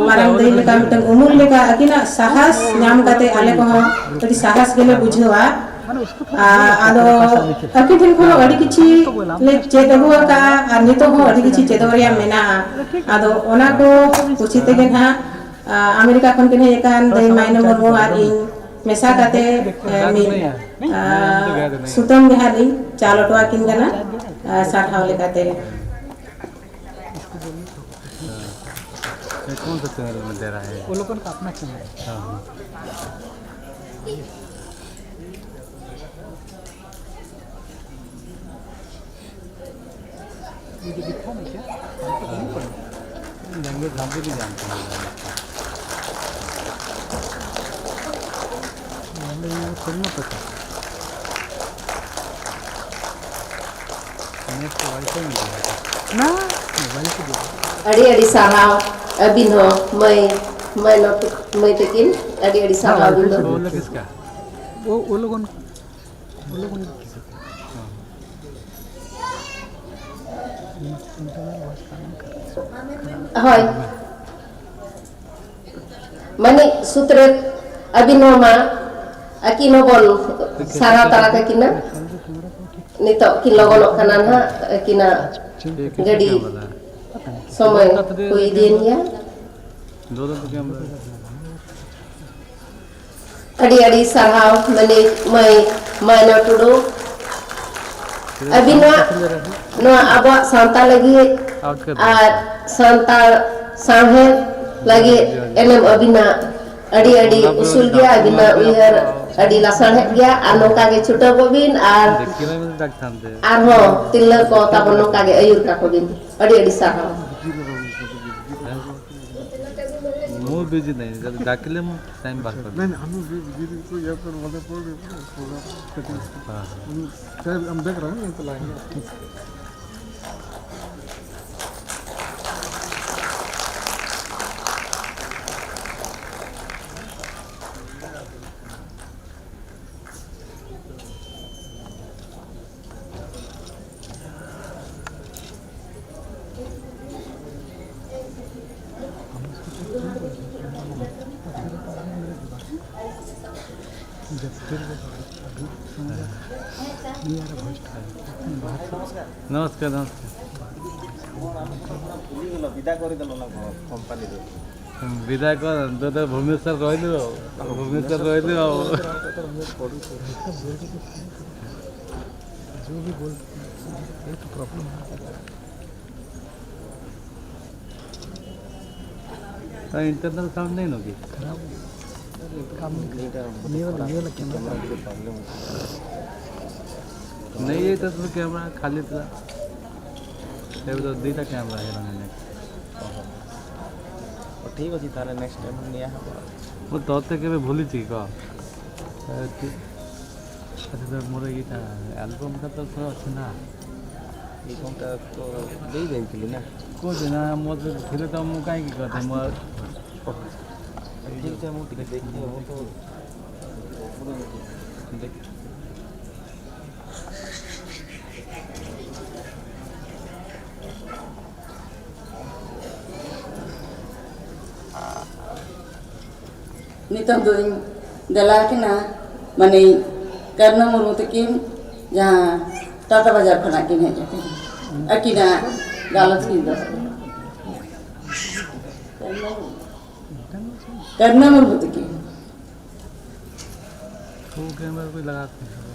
ᱢᱟᱨᱟᱝ ᱫᱟᱹᱭ ᱞᱮᱠᱟ, ᱢᱤᱫᱴᱟᱝ ᱩᱢᱩᱞ ᱞᱮᱠᱟ ᱟᱹᱠᱤᱱᱟᱜ ᱥᱟᱦᱟᱥ ᱧᱟᱢ ᱠᱟᱛᱮ ᱟᱞᱮ ᱠᱚᱦᱚᱸ ᱟᱹᱰᱤ ᱥᱟᱦᱟᱥ ᱜᱮᱞᱮ ᱵᱩᱡᱷᱟᱹᱣᱟ᱾ ᱟ-, ᱟᱫᱚ ᱟᱹᱠᱤᱱ ᱴᱷᱮᱱ ᱠᱷᱚᱱ ᱦᱚᱸ ᱟᱹᱰᱤ ᱠᱤᱪᱷᱩ ᱞᱮ ᱪᱮᱫ ᱟᱹᱜᱩ ᱟᱠᱟᱫᱼᱟ ᱟᱨ ᱱᱤᱛᱚᱜ ᱦᱚᱸ ᱟᱹᱰᱤ ᱠᱤᱪᱷᱩ ᱪᱮᱫᱚᱜ ᱨᱮᱭᱟᱜ ᱢᱮᱱᱟᱜᱼᱟ᱾ ᱟᱫᱚ ᱚᱱᱟ ᱠᱚ ᱠᱩᱥᱤ ᱛᱮᱜᱮ ᱱᱟᱦᱟᱜ, ᱟ, ᱟᱢᱮᱨᱤᱠᱟ ᱠᱷᱚᱱ ᱜᱮ ᱱᱟᱦᱟᱜ ᱦᱮᱡ ᱟᱠᱟᱱ ᱫᱟᱹᱭ ᱢᱟᱭᱱᱟ ᱢᱩᱨᱢᱩ ᱟᱨ ᱤᱧ ᱢᱮᱥᱟ ᱠᱟᱛᱮ, ᱮ, ᱢᱤᱫ, ᱟ, ᱥᱩᱛᱟᱹᱢ ᱜᱮ ᱦᱟᱸᱜ ᱞᱤᱧ ᱪᱟᱞ ᱦᱚᱴᱚ ᱟᱹᱠᱤᱱ ᱠᱟᱱᱟ, ᱟ, ᱥᱟᱨᱦᱟᱣ ᱞᱮᱠᱟᱛᱮ᱾ ये कौन सा चैनल में दे रहा है? वो लोगों का अपना चैनल है। हाँ, हाँ। ये जो दिखा नहीं क्या? हमको तो नहीं पढ़ना। लैंग्वेज हम भी नहीं जानते हैं। हमें ये थोड़ी ना पता। नेट तो वाईफाई में भी है। ना, मोबाइल से भी है। ᱟᱹᱰᱤ ᱟᱹᱰᱤ ᱥᱟᱨᱦᱟᱣ ᱟᱹᱵᱤᱱ ᱦᱚᱸ ᱢᱟᱹᱭ, ᱢᱟᱹᱭ ᱱᱚᱛ-, ᱢᱟᱹᱭ ᱛᱟᱹᱠᱤᱱ, ᱟᱹᱰᱤ ᱟᱹᱰᱤ ᱥᱟᱨᱦᱟᱣ ᱟᱹᱵᱤᱱ ᱫᱚ᱾ वो लोग किसका? वो, वो लोगों, वो लोगों ने किसी को। ᱦᱳᱭ᱾ ᱢᱟᱹᱱᱤᱡ ᱥᱩᱛᱨᱮᱛ ᱟᱹᱵᱤᱱ ᱦᱚᱸ ᱢᱟ ᱟᱹᱠᱤᱱ ᱦᱚᱸᱵᱚᱱ ᱥᱟᱨᱦᱟᱣ ᱛᱟᱨᱟ ᱠᱟᱹᱠᱤᱱᱟ᱾ ᱱᱤᱛᱚᱜ ᱠᱤᱱ ᱞᱚᱜᱚᱱᱚᱜ ᱠᱟᱱᱟ ᱱᱟᱦᱟᱜ, ᱟᱹᱠᱤᱱᱟᱜ ᱜᱟᱹᱰᱤ ᱥᱚᱢᱚᱭ ᱦᱩᱭ ᱤᱫᱤᱭᱮᱱ ᱜᱮᱭᱟ᱾ ᱟᱹᱰᱤ ᱟᱹᱰᱤ ᱥᱟᱨᱦᱟᱣ ᱢᱟᱹᱱᱤᱡ ᱢᱟᱹᱭ ᱢᱟᱭᱱᱟ ᱴᱩᱰᱩ, ᱟᱹᱵᱤᱱᱟᱜ ᱱᱚᱣᱟ ᱟᱵᱚᱣᱟᱜ ᱥᱟᱶᱛᱟ ᱞᱟᱹᱜᱤᱫ ᱟᱨ ᱥᱟᱱᱛᱟᱲ ᱥᱟᱶᱦᱮᱫ ᱞᱟᱹᱜᱤᱫ ᱮᱱᱮᱢ ᱟᱹᱵᱤᱱᱟᱜ ᱟᱹᱰᱤ ᱟᱹᱰᱤ ᱩᱥᱩᱞ ᱜᱮᱭᱟ ᱟᱹᱵᱤᱱᱟᱜ ᱩᱭᱦᱟᱹᱨ, ᱟᱹᱰᱤ ᱞᱟᱥᱟᱲᱦᱮᱫ ᱜᱮᱭᱟ, ᱟᱨ ᱱᱚᱝᱠᱟ ᱜᱮ ᱪᱷᱩᱴᱟᱹᱣ ᱠᱚᱜ ᱵᱤᱱ, ᱟᱨ ᱫᱮᱠᱷᱤᱱᱟᱢ ᱫᱟᱜ ᱛᱷᱟᱱ ᱛᱮ᱾ ᱟᱨᱦᱚᱸ ᱛᱤᱨᱞᱟᱹ ᱠᱚ ᱛᱟᱵᱚᱱ ᱱᱚᱝᱠᱟ ᱜᱮ ᱟᱹᱭᱩᱨ ᱠᱟᱠᱚ ᱵᱤᱱ᱾ ᱟᱹᱰᱤ ᱟᱹᱰᱤ ᱥᱟᱨᱦᱟᱣ᱾ ᱦᱮᱸ? ମୁଁ ବିଜି ନାହିଁ, ଯଦି ଡାକିଲେ ମୁଁ ଟାଇମ୍ ବାହାର କରିବି। ନାଇଁ, ନାଇଁ, ଆମେ ବି ବିଜି ନାହିଁ, ତୁ ୟା ପରେ ମନେ ପଡ଼ିବ, ପୁରା, ପୁରା। ହଁ, ହଁ। ସାର୍, ଆମେ ଦେଖ ରହେ ନା, ଏମିତି ଲାଇନ୍। ନମସ୍କାର, ନମସ୍କାର। ବିଦାୟ କର, ତୋ, ତୋ ଭୁବନେଶ୍ୱର ରହିଲୁ ଆଉ। ଭୁବନେଶ୍ୱର ରହିଲୁ ଆଉ। जो भी बोल, ये तो प्रॉब्लम है। तो इंटरनल साउंड नहीं होगी? खराब हो गया। काम नहीं कर, ये वाला, ये वाला कैमरा। नहीं, ये तो कैमरा खाली था। ଏବେ ତ ଦିଟା କ୍ୟାମେରା ହେଇଗଲାଣି। ଓହୋ। ହଉ, ଠିକ୍ ଅଛି, ତାହେଲେ ନେକ୍ସଟ ଟାଇମ୍ ନିଆ ହେବ। ମୁଁ ତତେ କେବେ ଭୁଲିଛି କି କହ? ଏ, ତୁ, ଆଚ୍ଛା, ତ ମୋର ଏଇଟା ଆଲବମ୍ଟା ତ ତୋର ଅଛି ନା? ଏଇ ଫୋନ୍ଟା ତ ଦେଇ ଦେଇଥିଲି ନା? କହୁଛି ନା, ମୋର ତ ଥିଲେ ତ ମୁଁ କାହିଁକି କରିଥାନ୍ତି? ମୁଁ ଆଉ, ଓହୋ। ଠିକ୍ ଅଛି, ମୁଁ ଟିକେ ଦେଖିବି, ମୁଁ ତ ଦେଖ। ᱱᱤᱛᱚᱜ ᱫᱚᱧ ᱫᱮᱞᱟ ᱠᱤᱱᱟ, ᱢᱟᱱᱮ, ᱠᱟᱨᱱᱟ ᱢᱩᱨᱢᱩ ᱛᱟᱹᱠᱤᱱ, ᱡᱟᱦᱟᱸ ᱴᱟᱴᱟ ᱵᱟᱡᱟᱨ ᱠᱷᱚᱱᱟᱜ ᱠᱤᱱ ᱦᱮᱡ ᱟᱠᱟᱱᱟ, ᱟᱹᱠᱤᱱᱟᱜ ᱜᱟᱞᱚᱪ ᱠᱤᱱ ᱫᱚᱦᱚᱭᱟ᱾ ᱠᱟᱨᱱᱟ ᱢᱩᱨᱢᱩ ᱛᱟᱹᱠᱤᱱ᱾ ᱠᱚ ᱠᱮᱢᱮᱨᱟ ᱠᱚ ᱞᱟᱜᱟᱣ ᱠᱟᱱᱟ᱾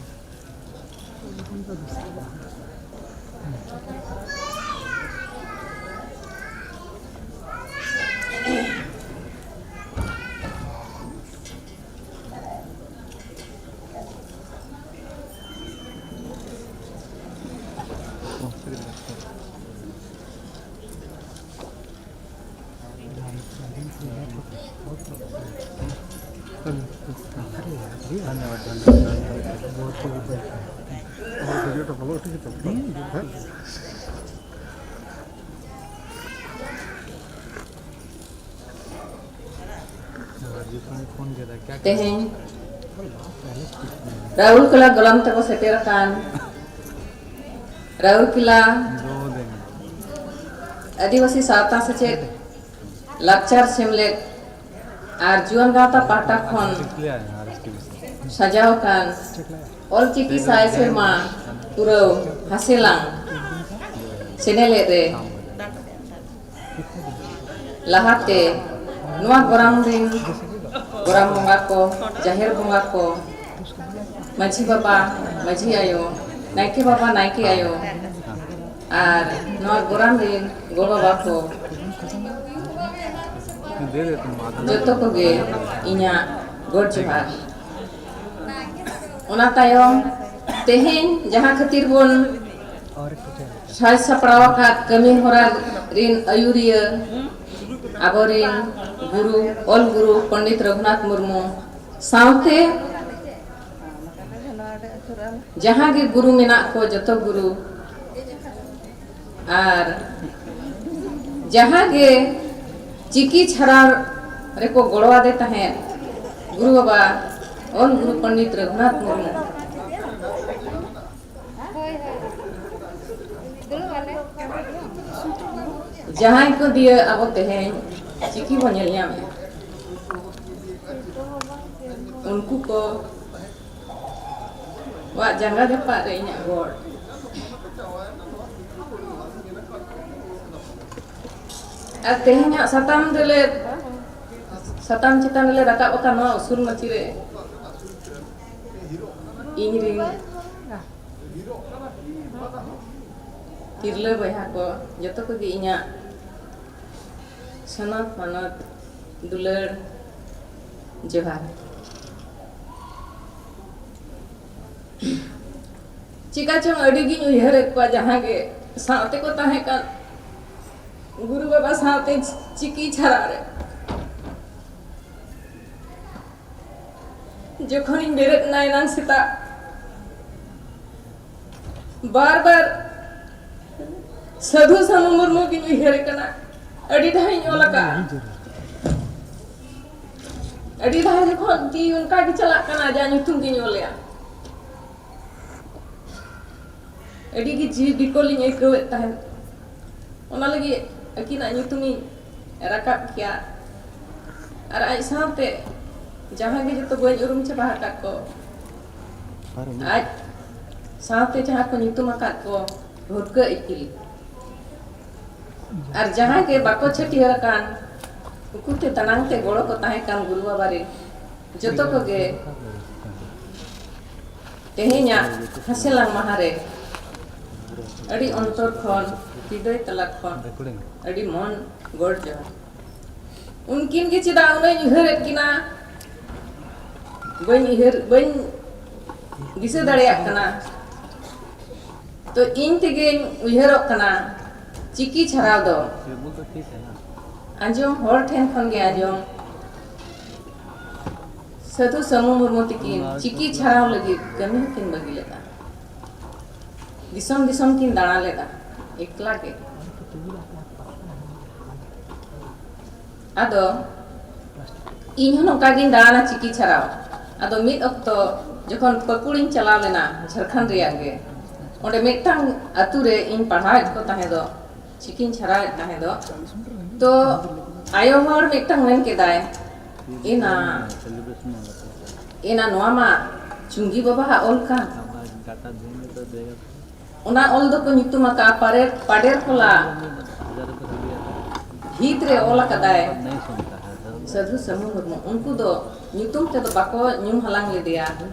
धन्यवाद, धन्यवाद, धन्यवाद। बहुत, बहुत, बहुत। और वीडियो तो ब्लॉग ठीक है, तो, हाँ? ᱛᱮᱦᱮᱧ ᱨᱟᱦᱩᱞ ᱠᱮᱞᱟ ᱜᱚᱞᱟᱢ ᱛᱮᱠᱚ ᱥᱮᱴᱮᱨ ᱟᱠᱟᱱ ᱨᱟᱦᱩᱞ ᱠᱮᱞᱟ ᱟᱹᱫᱤᱵᱟᱹᱥᱤ ᱥᱟᱶᱛᱟ ᱥᱮᱪᱮᱫ ᱞᱟᱠᱪᱟᱨ ᱥᱮᱢᱞᱮᱫ ᱟᱨ ᱡᱩᱣᱟᱹᱱ ᱜᱟᱶᱛᱟ ᱯᱟᱦᱴᱟ ᱠᱷᱚᱱ ᱥᱟᱡᱟᱣ ᱟᱠᱟᱱ ᱚᱞᱪᱤᱠᱤ ᱥᱟᱭ ᱥᱮᱨᱢᱟ ᱯᱩᱨᱟᱹᱣ ᱦᱟᱥᱮᱞᱟᱝ ᱥᱮᱱᱮᱞᱮᱫ ᱨᱮ ᱞᱟᱦᱟᱛᱮ ᱱᱚᱣᱟ ᱜᱚᱨᱟᱢ ᱨᱤᱱ ᱜᱚᱨᱟᱢ ᱵᱚᱸᱜᱟ ᱠᱚ, ᱡᱟᱦᱮᱨ ᱵᱚᱸᱜᱟ ᱠᱚ, ᱢᱟᱹᱡᱷᱤ ᱵᱟᱵᱟ, ᱢᱟᱹᱡᱷᱤ ᱟᱭᱳ, ᱱᱟᱭᱠᱮ ᱵᱟᱵᱟ, ᱱᱟᱭᱠᱮ ᱟᱭᱳ, ᱟᱨ ᱱᱚᱣᱟ ᱜᱚᱨᱟᱢ ᱨᱤᱱ ᱜᱚ ᱵᱟᱵᱟ ᱠᱚ, ᱡᱚᱛᱚ ᱠᱚᱜᱮ ᱤᱧᱟᱹᱜ ᱜᱚᱰ ᱡᱚᱦᱟᱨ᱾ ᱚᱱᱟ ᱛᱟᱭᱚᱢ ᱛᱮᱦᱮᱧ ᱡᱟᱦᱟᱸ ᱠᱷᱟᱹᱛᱤᱨ ᱵᱚᱱ ᱥᱟᱡᱽ ᱥᱟᱯᱲᱟᱣ ᱟᱠᱟᱫ ᱠᱟᱹᱢᱤ ᱦᱚᱨᱟ ᱨᱤᱱ ᱟᱹᱭᱩᱨᱤᱭᱟᱹ ᱟᱵᱚᱨᱤᱱ ᱜᱩᱨᱩ, ᱚᱞ ᱜᱩᱨᱩ ᱯᱚᱱᱰᱤᱛ ᱨᱚᱜᱷᱩᱱᱟᱛᱷ ᱢᱩᱨᱢᱩ ᱥᱟᱶᱛᱮ ᱡᱟᱦᱟᱸ ᱜᱮ ᱜᱩᱨᱩ ᱢᱮᱱᱟᱜ ᱠᱚ, ᱡᱚᱛᱚ ᱜᱩᱨᱩ, ᱟᱨ ᱡᱟᱦᱟᱸ ᱜᱮ ᱪᱤᱠᱤ ᱪᱷᱟᱨᱟᱣ ᱨᱮᱠᱚ ᱜᱚᱲᱚ ᱟᱫᱮ ᱛᱟᱦᱮᱸᱫ, ᱜᱩᱨᱩ ᱵᱟᱵᱟ, ᱚᱞ ᱜᱩᱨᱩ ᱯᱚᱱᱰᱤᱛ ᱨᱚᱜᱷᱩᱱᱟᱛᱷ ᱢᱩᱨᱢᱩ, ᱡᱟᱦᱟᱸᱭ ᱠᱚ ᱫᱤᱭᱮ ᱟᱵᱚ ᱛᱮᱦᱮᱧ ᱪᱤᱠᱤ ᱵᱚᱱ ᱧᱮᱞ ᱧᱟᱢᱮᱫᱼᱟ, ᱩᱱᱠᱩ ᱠᱚ ᱣᱟᱜ ᱡᱟᱸᱜᱟ ᱡᱟᱯᱟᱜ ᱨᱮ ᱤᱧᱟᱹᱜ ᱜᱚᱲ᱾ ᱟᱨ ᱛᱮᱦᱮᱧᱟᱜ ᱥᱟᱛᱟᱢ ᱨᱮᱞᱮ, ᱥᱟᱛᱟᱢ ᱪᱮᱛᱟᱱ ᱨᱮᱞᱮ ᱨᱟᱠᱟᱵ ᱟᱠᱟᱱ ᱱᱚᱣᱟ ᱩᱥᱩᱞ ᱢᱟᱹᱪᱤ ᱨᱮ ᱤᱧ ᱨᱤᱱ ᱛᱤᱨᱞᱟᱹ ᱵᱚᱭᱦᱟ ᱠᱚ ᱡᱚᱛᱚ ᱠᱚᱜᱮ ᱤᱧᱟᱹᱜ ᱥᱟᱱᱟᱢ ᱢᱟᱱᱚᱛ ᱫᱩᱞᱟᱹᱲ ᱡᱚᱦᱟᱨ᱾ ᱪᱤᱠᱟ ᱪᱚᱝ ᱟᱹᱰᱤ ᱜᱤᱧ ᱩᱭᱦᱟᱹᱨᱮᱫ ᱠᱚᱣᱟ, ᱡᱟᱦᱟᱸ ᱜᱮ ᱥᱟᱶᱛᱮ ᱠᱚ ᱛᱟᱦᱮᱸ ᱠᱟᱱ ᱜᱩᱨᱩ ᱵᱟᱵᱟ ᱥᱟᱶᱛᱮ ᱪᱤᱠᱤ ᱪᱷᱟᱨᱟᱣ ᱨᱮ᱾ ᱡᱚᱠᱷᱚᱱᱤᱧ ᱵᱮᱨᱮᱫ ᱮᱱᱟ ᱮᱱᱟᱝ ᱥᱮᱛᱟᱜ, ᱵᱟᱨ ᱵᱟᱨ ᱥᱟᱹᱫᱷᱩ ᱥᱟᱢᱩ ᱢᱩᱨᱢᱩ ᱜᱤᱧ ᱩᱭᱦᱟᱹᱨᱮ ᱠᱟᱱᱟ᱾ ᱟᱹᱰᱤ ᱫᱷᱟᱣ ᱤᱧ ᱚᱞ ᱟᱠᱟᱫᱼᱟ᱾ ᱟᱹᱰᱤ ᱫᱷᱟᱣ ᱡᱚᱠᱷᱚᱱ ᱛᱤ ᱚᱱᱠᱟ ᱜᱮ ᱪᱟᱞᱟᱜ ᱠᱟᱱᱟ, ᱟᱡᱟᱜ ᱧᱩᱛᱩᱢ ᱜᱤᱧ ᱚᱞᱮᱜᱼᱟ᱾ ᱟᱹᱰᱤ ᱜᱮ ᱡᱤᱣᱤ ᱵᱤᱠᱚᱞᱤᱧ ᱟᱹᱭᱠᱟᱹᱣᱮᱫ ᱛᱟᱦᱮᱸᱫ᱾ ᱚᱱᱟ ᱞᱟᱹᱜᱤᱫ ᱟᱹᱠᱤᱱᱟᱜ ᱧᱩᱛᱩᱢᱤᱧ ᱨᱟᱠᱟᱵ ᱠᱮᱭᱟ᱾ ᱟᱨ ᱟᱡ ᱥᱟᱶᱛᱮ ᱡᱟᱦᱟᱸ ᱜᱮ ᱡᱚᱛᱚ ᱵᱟᱹᱧ ᱩᱨᱩᱢ ᱪᱟᱵᱟ ᱟᱠᱟᱫ ᱠᱚ, ᱟᱡ ᱥᱟᱶᱛᱮ ᱡᱟᱦᱟᱸ ᱠᱚ ᱧᱩᱛᱩᱢ ᱟᱠᱟᱫ ᱠᱚ, ᱵᱷᱩᱨᱠᱟᱹ ᱤᱯᱤᱞ, ᱟᱨ ᱡᱟᱦᱟᱸ ᱜᱮ ᱵᱟᱠᱚ ᱪᱷᱟᱹᱴᱭᱟᱹᱨ ᱟᱠᱟᱱ, ᱩᱠᱩᱛᱮ ᱫᱟᱱᱟᱝ ᱛᱮ ᱜᱚᱲᱚ ᱠᱚ ᱛᱟᱦᱮᱸ ᱠᱟᱱ ᱜᱩᱨᱩ ᱵᱟᱵᱟ ᱨᱮᱱ ᱡᱚᱛᱚ ᱠᱚᱜᱮ ᱛᱮᱦᱮᱧᱟᱜ ᱦᱟᱥᱮᱞᱟᱝ ᱢᱟᱦᱟ ᱨᱮ ᱟᱹᱰᱤ ᱚᱱᱛᱚᱨ ᱠᱷᱚᱱ, ᱦᱨᱤᱫᱚᱭ ᱛᱟᱞᱟ ᱠᱷᱚᱱ ᱟᱹᱰᱤ ᱢᱚᱱ ᱜᱚᱰ ᱡᱚᱦᱟᱨ᱾ ᱩᱱᱠᱤᱱ ᱜᱮ ᱪᱮᱫᱟᱜ ᱩᱱᱟᱹᱜ ᱤᱧ ᱩᱭᱦᱟᱹᱨᱮᱫ ᱠᱤᱱᱟ, ᱵᱟᱹᱧ ᱩᱭᱦᱟᱹᱨ, ᱵᱟᱹᱧ ᱫᱤᱥᱟᱹ ᱫᱟᱲᱮᱭᱟᱜ ᱠᱟᱱᱟ᱾ ᱛᱚ ᱤᱧ ᱛᱮᱜᱮᱧ ᱩᱭᱦᱟᱹᱨᱚᱜ ᱠᱟᱱᱟ ᱪᱤᱠᱤ ᱪᱷᱟᱨᱟᱣ ᱫᱚ᱾ ᱟᱸᱡᱚᱢ, ᱦᱚᱲ ᱴᱷᱮᱱ ᱠᱷᱚᱱ ᱜᱮ ᱟᱸᱡᱚᱢ᱾ ᱥᱟᱹᱫᱷᱩ ᱥᱟᱹᱢᱩ ᱢᱩᱨᱢᱩ ᱛᱤᱠᱤᱱ ᱪᱤᱠᱤ ᱪᱷᱟᱨᱟᱣ ᱞᱟᱹᱜᱤᱫ ᱠᱟᱹᱢᱤ ᱦᱚᱸᱠᱤᱱ ᱵᱟᱹᱜᱤ ᱞᱮᱫᱟ᱾ ᱫᱤᱥᱚᱢ ᱫᱤᱥᱚᱢ ᱠᱤᱱ ᱫᱟᱬᱟ ᱞᱮᱫᱟ ᱮᱠᱞᱟ ᱜᱮ᱾ ᱟᱫᱚ ᱤᱧ ᱦᱚᱸ ᱱᱚᱝᱠᱟ ᱜᱤᱧ ᱫᱟᱬᱟᱱᱟ ᱪᱤᱠᱤ ᱪᱷᱟᱨᱟᱣ᱾ ᱟᱫᱚ ᱢᱤᱫ ᱚᱠᱛᱚ ᱡᱚᱠᱷᱚᱱ ᱯᱟᱹᱠᱩᱲᱤᱧ ᱪᱟᱞᱟᱣ ᱞᱮᱱᱟ, ᱡᱷᱟᱲᱠᱷᱚᱸᱰ ᱨᱮᱭᱟᱜ ᱜᱮ, ᱚᱸᱰᱮ ᱢᱤᱫᱴᱟᱝ ᱟᱹᱛᱩ ᱨᱮ ᱤᱧ ᱯᱟᱲᱦᱟᱣᱮᱫ ᱠᱚ ᱛᱟᱦᱮᱸ ᱫᱚ, ᱪᱤᱠᱤᱧ ᱪᱷᱟᱨᱟᱣᱮᱫ ᱛᱟᱦᱮᱸ ᱫᱚ, ᱛᱚ ᱟᱭᱳ ᱦᱚᱲ ᱢᱤᱫᱴᱟᱝ ᱢᱮᱱ ᱠᱮᱫᱟᱭ, "ᱮᱱᱟ, ᱮᱱᱟ ᱱᱚᱣᱟ ᱢᱟ ᱪᱩᱝᱜᱤ ᱵᱟᱵᱟᱣᱟᱜ ᱚᱞ ᱠᱟᱱ, ᱚᱱᱟ ᱚᱞ ᱫᱚᱠᱚ ᱧᱩᱛᱩᱢ ᱟᱠᱟᱫᱼᱟ ᱯᱟᱨᱮ-, ᱯᱟᱰᱮᱨ ᱠᱚᱞᱟ ᱵᱷᱤᱛ ᱨᱮ ᱚᱞ ᱟᱠᱟᱫᱟᱭ ᱥᱟᱹᱫᱷᱩ ᱥᱟᱹᱢᱩ ᱢᱩᱨᱢᱩ, ᱩᱱᱠᱩ ᱫᱚ ᱧᱩᱛᱩᱢ ᱛᱮᱫᱚ ᱵᱟᱠᱚ ᱧᱩᱢ ᱦᱟᱞᱟᱝ ᱞᱮᱫᱮᱭᱟ,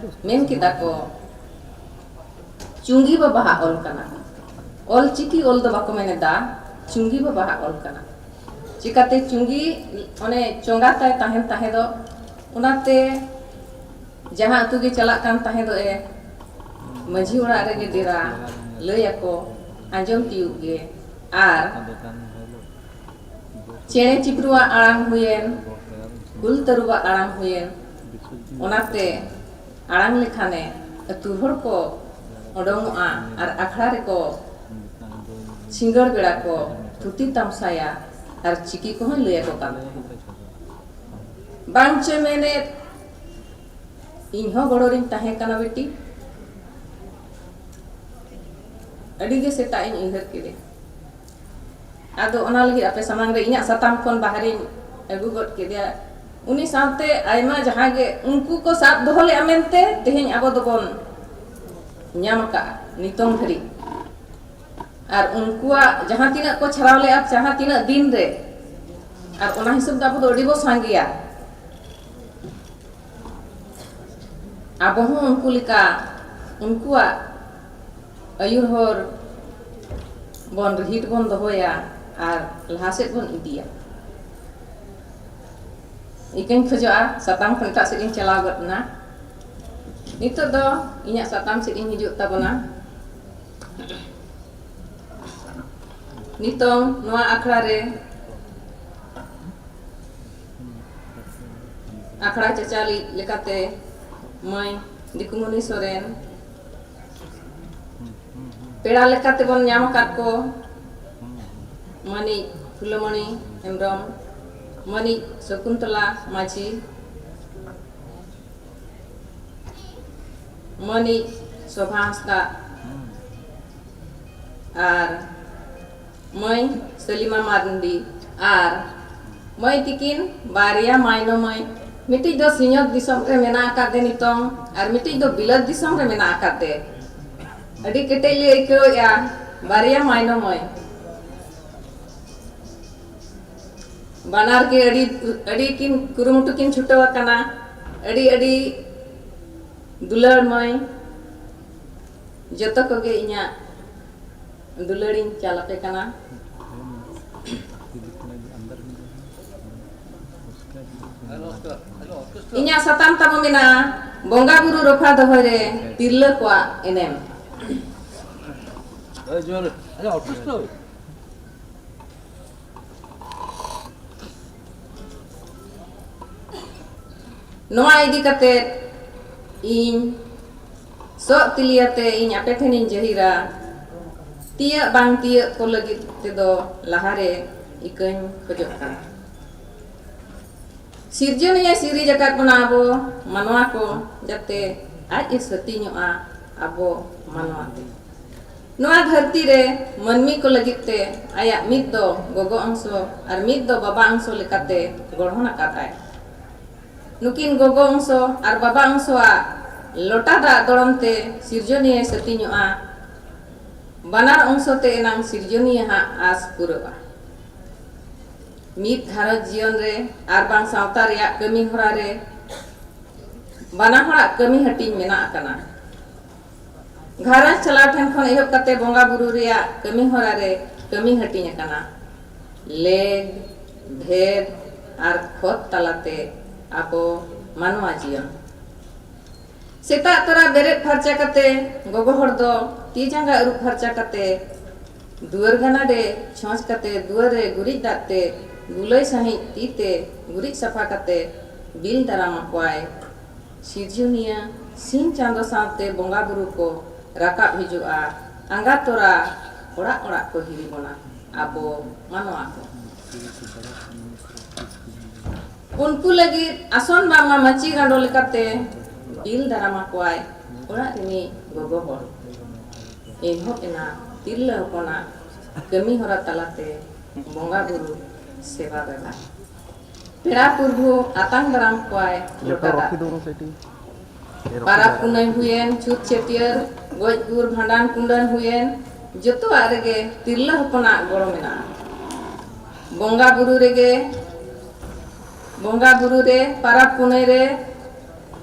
ᱢᱮᱱ ᱠᱮᱫᱟ ᱠᱚ ᱪᱩᱝᱜᱤ ᱵᱟᱵᱟᱣᱟᱜ ᱚᱞ ᱠᱟᱱᱟ, ᱚᱞ ᱪᱤᱠᱤ ᱚᱞ ᱫᱚ ᱵᱟᱠᱚ ᱢᱮᱱᱮᱫᱟ, ᱪᱩᱝᱜᱤ ᱵᱟᱵᱟᱣᱟᱜ ᱚᱞ ᱠᱟᱱᱟ᱾" ᱪᱤᱠᱟᱹᱛᱮ ᱪᱩᱝᱜᱤ ᱚᱱᱮ ᱪᱚᱸᱜᱟ ᱛᱟᱭ ᱛᱟᱦᱮᱱ ᱛᱟᱦᱮᱸ ᱫᱚ, ᱚᱱᱟᱛᱮ ᱡᱟᱦᱟᱸ ᱟᱹᱛᱩ ᱜᱮ ᱪᱟᱞᱟᱜ ᱠᱟᱱ ᱛᱟᱦᱮᱸ ᱫᱚ ᱮ, ᱢᱟᱹᱡᱷᱤ ᱚᱲᱟᱜ ᱨᱮᱜᱮ ᱰᱮᱨᱟ, ᱞᱟᱹᱭ ᱟᱠᱚ, ᱟᱸᱡᱚᱢ ᱛᱤᱭᱳᱜ ᱜᱮ᱾ ᱟᱨ ᱪᱮᱬᱮ ᱪᱤᱯᱨᱩᱣᱟᱜ ᱟᱲᱟᱝ ᱦᱩᱭᱮᱱ, ᱠᱩᱞ ᱛᱟᱹᱨᱩᱵᱟᱜ ᱟᱲᱟᱝ ᱦᱩᱭᱮᱱ, ᱚᱱᱟᱛᱮ ᱟᱲᱟᱝ ᱞᱮᱠᱷᱟᱱᱮ ᱟᱹᱛᱩ ᱦᱚᱲ ᱠᱚ ᱚᱰᱚᱝᱚᱜᱼᱟ ᱟᱨ ᱟᱠᱷᱲᱟ ᱨᱮᱠᱚ ᱥᱤᱸᱜᱟᱹᱲ ᱵᱮᱲᱟ ᱠᱚ ᱛᱷᱩᱛᱤ ᱛᱟᱢᱥᱟᱭᱟ ᱟᱨ ᱪᱤᱠᱤ ᱠᱚᱦᱚᱸᱭ ᱞᱟᱹᱭ ᱟᱠᱚ ᱠᱟᱱ ᱛᱟᱦᱮᱸᱫ᱾ ᱵᱟᱝ ᱪᱚᱭ ᱢᱮᱱᱮᱫ, ᱤᱧ ᱦᱚᱸ ᱜᱚᱲᱚ ᱨᱤᱧ ᱛᱟᱦᱮᱸ ᱠᱟᱱᱟ ᱵᱤᱴᱤ᱾ ᱟᱹᱰᱤ ᱜᱮ ᱥᱮᱛᱟᱜ ᱤᱧ ᱩᱭᱦᱟᱹᱨ ᱠᱮᱫᱮ᱾ ᱟᱫᱚ ᱚᱱᱟ ᱞᱟᱹᱜᱤᱫ ᱟᱯᱮ ᱥᱟᱢᱟᱝ ᱨᱮ ᱤᱧᱟᱹᱜ ᱥᱟᱛᱟᱢ ᱠᱷᱚᱱ ᱵᱟᱦᱨᱮᱧ ᱟᱹᱜᱩ ᱜᱚᱫ ᱠᱮᱫᱮᱭᱟ᱾ ᱩᱱᱤ ᱥᱟᱶᱛᱮ ᱟᱭᱢᱟ ᱡᱟᱦᱟᱸ ᱜᱮ ᱩᱱᱠᱩ ᱠᱚ ᱥᱟᱵ ᱫᱚᱦᱚ ᱞᱮᱫᱼᱟ ᱢᱮᱱᱛᱮ ᱛᱮᱦᱮᱧ ᱟᱵᱚ ᱫᱚᱵᱚᱱ ᱧᱟᱢ ᱟᱠᱟᱫᱼᱟ ᱱᱤᱛᱚᱝ ᱫᱷᱟᱹᱨᱤᱡ᱾ ᱟᱨ ᱩᱱᱠᱩᱣᱟᱜ ᱡᱟᱦᱟᱸ ᱛᱤᱱᱟᱹᱜ ᱠᱚ ᱪᱷᱟᱲᱟᱣ ᱞᱮᱫᱼᱟ, ᱡᱟᱦᱟᱸ ᱛᱤᱱᱟᱹᱜ ᱫᱤᱱ ᱨᱮ, ᱟᱨ ᱚᱱᱟ ᱦᱤᱥᱟᱹᱵ ᱫᱚ ᱟᱵᱚ ᱫᱚ ᱟᱹᱰᱤ ᱵᱚ ᱥᱟᱸᱜᱮᱭᱟ᱾ ᱟᱵᱚ ᱦᱚᱸ ᱩᱱᱠᱩ ᱞᱮᱠᱟ ᱩᱱᱠᱩᱣᱟᱜ ᱟᱹᱭᱩᱨ ᱦᱚᱨ ᱵᱚᱱ ᱨᱤᱦᱤᱴ ᱵᱚᱱ ᱫᱚᱦᱚᱭᱟ ᱟᱨ ᱞᱟᱦᱟ ᱥᱮᱫ ᱵᱚᱱ ᱤᱫᱤᱭᱟ᱾ ᱤᱠᱟᱹᱧ ᱠᱷᱚᱡᱚᱜᱼᱟ, ᱥᱟᱛᱟᱢ ᱠᱷᱚᱱ ᱮᱴᱟᱜ ᱥᱮᱫ ᱤᱧ ᱪᱟᱞᱟᱣ ᱜᱚᱫ ᱮᱱᱟ᱾ ᱱᱤᱛᱚᱜ ᱫᱚ ᱤᱧᱟᱹᱜ ᱥᱟᱛᱟᱢ ᱥᱮᱫ ᱤᱧ ᱦᱤᱡᱩᱜ ᱛᱟᱵᱚᱱᱟ᱾ ᱱᱤᱛᱚᱝ ᱱᱚᱣᱟ ᱟᱠᱷᱲᱟ ᱨᱮ ᱟᱠᱷᱲᱟ ᱪᱟᱪᱟᱞᱤᱡ ᱞᱮᱠᱟᱛᱮ ᱢᱟᱹᱭ ᱫᱤᱠᱩᱢᱚᱱᱤ ᱥᱚᱨᱮᱱ, ᱯᱮᱲᱟ ᱞᱮᱠᱟᱛᱮᱵᱚᱱ ᱧᱟᱢ ᱟᱠᱟᱫ ᱠᱚ ᱢᱟᱹᱱᱤᱡ ᱯᱷᱩᱞᱚᱢᱚᱱᱤ ᱦᱮᱢᱵᱨᱚᱢ, ᱢᱟᱹᱱᱤᱡ ᱥᱚᱠᱩᱱᱛᱚᱞᱟ ᱢᱟᱹᱡᱷᱤ, ᱢᱟᱹᱱᱤᱡ ᱥᱳᱵᱷᱟ ᱦᱟᱸᱥᱫᱟ ᱟᱨ ᱢᱟᱹᱭ ᱥᱮᱞᱤᱢᱟ ᱢᱟᱨᱰᱤ ᱟᱨ ᱢᱟᱹᱭ ᱛᱤᱠᱤᱱ ᱵᱟᱨᱭᱟ ᱢᱟᱭᱱᱚ ᱢᱟᱹᱭ, ᱢᱤᱫᱴᱤᱡ ᱫᱚ ᱥᱤᱧᱚᱛ ᱫᱤᱥᱚᱢ ᱨᱮ ᱢᱮᱱᱟᱜ ᱟᱠᱟᱫᱮ ᱱᱤᱛᱚᱝ ᱟᱨ ᱢᱤᱫᱴᱤᱡ ᱫᱚ ᱵᱤᱞᱟᱹᱛ ᱫᱤᱥᱚᱢ ᱨᱮ ᱢᱮᱱᱟᱜ ᱟᱠᱟᱫᱮ᱾ ᱟᱹᱰᱤ ᱠᱮᱴᱮᱡ ᱞᱮ ᱟᱹᱭᱠᱟᱹᱣᱮᱫᱼᱟ, ᱵᱟᱨᱭᱟ ᱢᱟᱭᱱᱚ ᱢᱟᱹᱭ᱾ ᱵᱟᱱᱟᱨ ᱜᱮ ᱟᱹᱰᱤ, ᱟᱹᱰᱤ ᱠᱤᱱ ᱠᱩᱨᱩᱢᱩᱴᱩ ᱠᱤᱱ ᱪᱷᱩᱴᱟᱹᱣ ᱟᱠᱟᱱᱟ᱾ ᱟᱹᱰᱤ, ᱟᱹᱰᱤ ᱫᱩᱞᱟᱹᱲ ᱢᱟᱹᱭ, ᱡᱚᱛᱚ ᱠᱚᱜᱮ ᱤᱧᱟᱹᱜ ᱫᱩᱞᱟᱹᱲᱤᱧ ᱪᱟᱞ ᱟᱯᱮ ᱠᱟᱱᱟ᱾ ᱤᱧᱟᱹᱜ ᱥᱟᱛᱟᱢ ᱛᱟᱵᱚ ᱢᱮᱱᱟᱜᱼᱟ ᱵᱚᱸᱜᱟ ᱵᱩᱨᱩ ᱨᱚᱯᱷᱟ ᱫᱚᱦᱚᱭ ᱨᱮ ᱛᱤᱨᱞᱟᱹ ᱠᱚᱣᱟᱜ ᱮᱱᱮᱢ᱾ ᱱᱚᱣᱟ ᱤᱫᱤ ᱠᱟᱛᱮ ᱤᱧ ᱥᱚᱜ ᱛᱤᱞᱤᱭᱟᱛᱮ ᱤᱧ ᱟᱯᱮ ᱴᱷᱮᱱᱤᱧ ᱡᱟᱹᱦᱤᱨᱟ, ᱛᱤᱭᱟᱹᱜ ᱵᱟᱝ ᱛᱤᱭᱟᱹᱜ ᱠᱚ ᱞᱟᱹᱜᱤᱫ ᱛᱮᱫᱚ ᱞᱟᱦᱟᱨᱮ ᱤᱠᱟᱹᱧ ᱠᱷᱚᱡᱚᱜ ᱠᱟᱱᱟ᱾ ᱥᱤᱨᱡᱚᱱᱤᱭᱟᱹ ᱥᱤᱨᱤᱡᱽ ᱟᱠᱟᱫ ᱵᱚᱱᱟ ᱟᱵᱚ ᱢᱟᱱᱣᱟ ᱠᱚ, ᱡᱟᱛᱮ ᱟᱡ ᱮ ᱥᱟᱹᱛᱤᱧᱚᱜᱼᱟ ᱟᱵᱚ ᱢᱟᱱᱣᱟ ᱛᱮ᱾ ᱱᱚᱣᱟ ᱫᱷᱟᱹᱨᱛᱤ ᱨᱮ ᱢᱟᱹᱱᱢᱤ ᱠᱚ ᱞᱟᱹᱜᱤᱫ ᱛᱮ ᱟᱭᱟᱜ ᱢᱤᱫ ᱫᱚ ᱜᱚᱜᱚ ᱚᱝᱥᱚ ᱟᱨ ᱢᱤᱫ ᱫᱚ ᱵᱟᱵᱟ ᱚᱝᱥᱚ ᱞᱮᱠᱟᱛᱮ ᱜᱚᱲᱦᱚᱱ ᱟᱠᱟᱫᱟᱭ᱾ ᱱᱩᱠᱤᱱ ᱜᱚᱜᱚ ᱚᱝᱥᱚ ᱟᱨ ᱵᱟᱵᱟ ᱚᱝᱥᱚᱣᱟᱜ ᱞᱚᱴᱟ ᱫᱟᱜ ᱫᱚᱲᱚᱢ ᱛᱮ ᱥᱤᱨᱡᱚᱱᱤᱭᱟᱹᱭ ᱥᱟᱹᱛᱤᱧᱚᱜᱼᱟ᱾ ᱵᱟᱱᱟᱨ ᱚᱝᱥᱚ ᱛᱮ ᱮᱱᱟᱝ ᱥᱤᱨᱡᱚᱱᱤᱭᱟᱹ ᱦᱟᱸᱜ ᱟᱸᱥ ᱯᱩᱨᱟᱹᱜᱼᱟ᱾ ᱢᱤᱫ ᱜᱷᱟᱨᱚᱸᱡᱽ ᱡᱤᱭᱚᱱ ᱨᱮ ᱟᱨ ᱵᱟᱝ ᱥᱟᱶᱛᱟ ᱨᱮᱭᱟᱜ ᱠᱟᱹᱢᱤ ᱦᱚᱨᱟ ᱨᱮ ᱵᱟᱱᱟ ᱦᱚᱲᱟᱜ ᱠᱟᱹᱢᱤ ᱦᱟᱹᱴᱤᱧ ᱢᱮᱱᱟᱜ ᱟᱠᱟᱱᱟ᱾ ᱜᱷᱟᱨᱚᱸᱡᱽ ᱪᱟᱞᱟᱣ ᱴᱷᱮᱱ ᱠᱷᱚᱱ ᱮᱦᱚᱵ ᱠᱟᱛᱮ ᱵᱚᱸᱜᱟ ᱵᱩᱨᱩ ᱨᱮᱭᱟᱜ ᱠᱟᱹᱢᱤ ᱦᱚᱨᱟ ᱨᱮ ᱠᱟᱹᱢᱤ ᱦᱟᱹᱴᱤᱧ ᱟᱠᱟᱱᱟ᱾ ᱞᱮᱜ, ᱵᱷᱮᱫ ᱟᱨ ᱠᱷᱚᱛ ᱛᱟᱞᱟᱛᱮ ᱟᱵᱚ ᱢᱟᱱᱣᱟ ᱡᱤᱭᱚᱱ᱾ ᱥᱮᱛᱟᱜ ᱛᱚᱨᱟ ᱵᱮᱨᱮᱫ ᱯᱷᱟᱨᱪᱟ ᱠᱟᱛᱮ ᱜᱚᱜᱚ ᱦᱚᱲ ᱫᱚ ᱛᱤ ᱡᱟᱸᱜᱟ ᱟᱹᱨᱩᱵ ᱯᱷᱟᱨᱪᱟ ᱠᱟᱛᱮ ᱫᱩᱣᱟᱹᱨ ᱜᱟᱱᱟᱰᱮ ᱪᱷᱚᱸᱪ ᱠᱟᱛᱮ ᱫᱩᱣᱟᱹᱨ ᱨᱮ ᱜᱩᱨᱤᱡ ᱫᱟᱜ ᱛᱮ ᱜᱩᱞᱟᱹᱭ ᱥᱟᱺᱦᱤᱡ ᱛᱤ ᱛᱮ ᱜᱩᱨᱤᱡ ᱥᱟᱯᱷᱟ ᱠᱟᱛᱮ ᱵᱤᱞ ᱫᱟᱨᱟᱢ ᱟᱠᱚᱣᱟᱭ᱾ ᱥᱤᱨᱡᱚᱱᱤᱭᱟᱹ ᱥᱤᱧ ᱪᱟᱸᱫᱚ ᱥᱟᱶᱛᱮ ᱵᱚᱸᱜᱟ ᱵᱩᱨᱩ ᱠᱚ ᱨᱟᱠᱟᱵ ᱦᱤᱡᱩᱜᱼᱟ᱾ ᱟᱸᱜᱟ ᱛᱚᱨᱟ ᱚᱲᱟᱜ ᱚᱲᱟᱜ ᱠᱚ ᱦᱤᱨᱤ ᱵᱚᱱᱟ ᱟᱵᱚ ᱢᱟᱱᱣᱟ ᱠᱚ᱾ ᱩᱱᱠᱩ ᱞᱟᱹᱜᱤᱫ ᱟᱥᱚᱱ ᱵᱟᱝᱢᱟ ᱢᱟᱹᱪᱤ ᱜᱟᱸᱰᱚ ᱞᱮᱠᱟᱛᱮ ᱵᱤᱞ ᱫᱟᱨᱟᱢ ᱟᱠᱚᱣᱟᱭ ᱚᱲᱟᱜ ᱨᱤᱱᱤᱡ ᱜᱚᱜᱚ ᱦᱚᱲ᱾ ᱮᱦᱚᱵ ᱮᱱᱟ ᱛᱤᱨᱞᱟᱹ ᱦᱚᱯᱚᱱᱟᱜ ᱠᱟᱹᱢᱤ ᱦᱚᱨᱟ ᱛᱟᱞᱟᱛᱮ ᱵᱚᱸᱜᱟ ᱵᱩᱨᱩ ᱥᱮᱵᱟ ᱫᱮᱵᱟ᱾ ᱯᱮᱲᱟ ᱯᱩᱨᱵᱷᱩ ᱟᱛᱟᱝ ᱫᱟᱨᱟᱢ ᱠᱚᱣᱟᱭ ᱞᱚᱴᱟ ᱫᱟᱜ ᱛᱮ᱾ ᱯᱟᱨᱟᱵᱽ ᱯᱩᱱᱟᱹᱭ ᱦᱩᱭᱮᱱ, ᱪᱷᱩᱛ ᱪᱷᱟᱹᱴᱭᱟᱹᱨ, ᱜᱚᱡ ᱜᱩᱨ, ᱵᱷᱟᱸᱰᱟᱱ ᱠᱩᱸᱰᱟᱹᱱ ᱦᱩᱭᱮᱱ, ᱡᱚᱛᱚᱣᱟᱜ ᱨᱮᱜᱮ ᱛᱤᱨᱞᱟᱹ ᱦᱚᱯᱚᱱᱟᱜ ᱜᱚᱲᱚ ᱢᱮᱱᱟᱜᱼᱟ᱾ ᱵᱚᱸᱜᱟ ᱵᱩᱨᱩ ᱨᱮᱜᱮ, ᱵᱚᱸᱜᱟ ᱵᱩᱨᱩ ᱨᱮ, ᱯᱟᱨᱟᱵᱽ ᱯᱩᱱᱟᱹᱭ ᱨᱮ,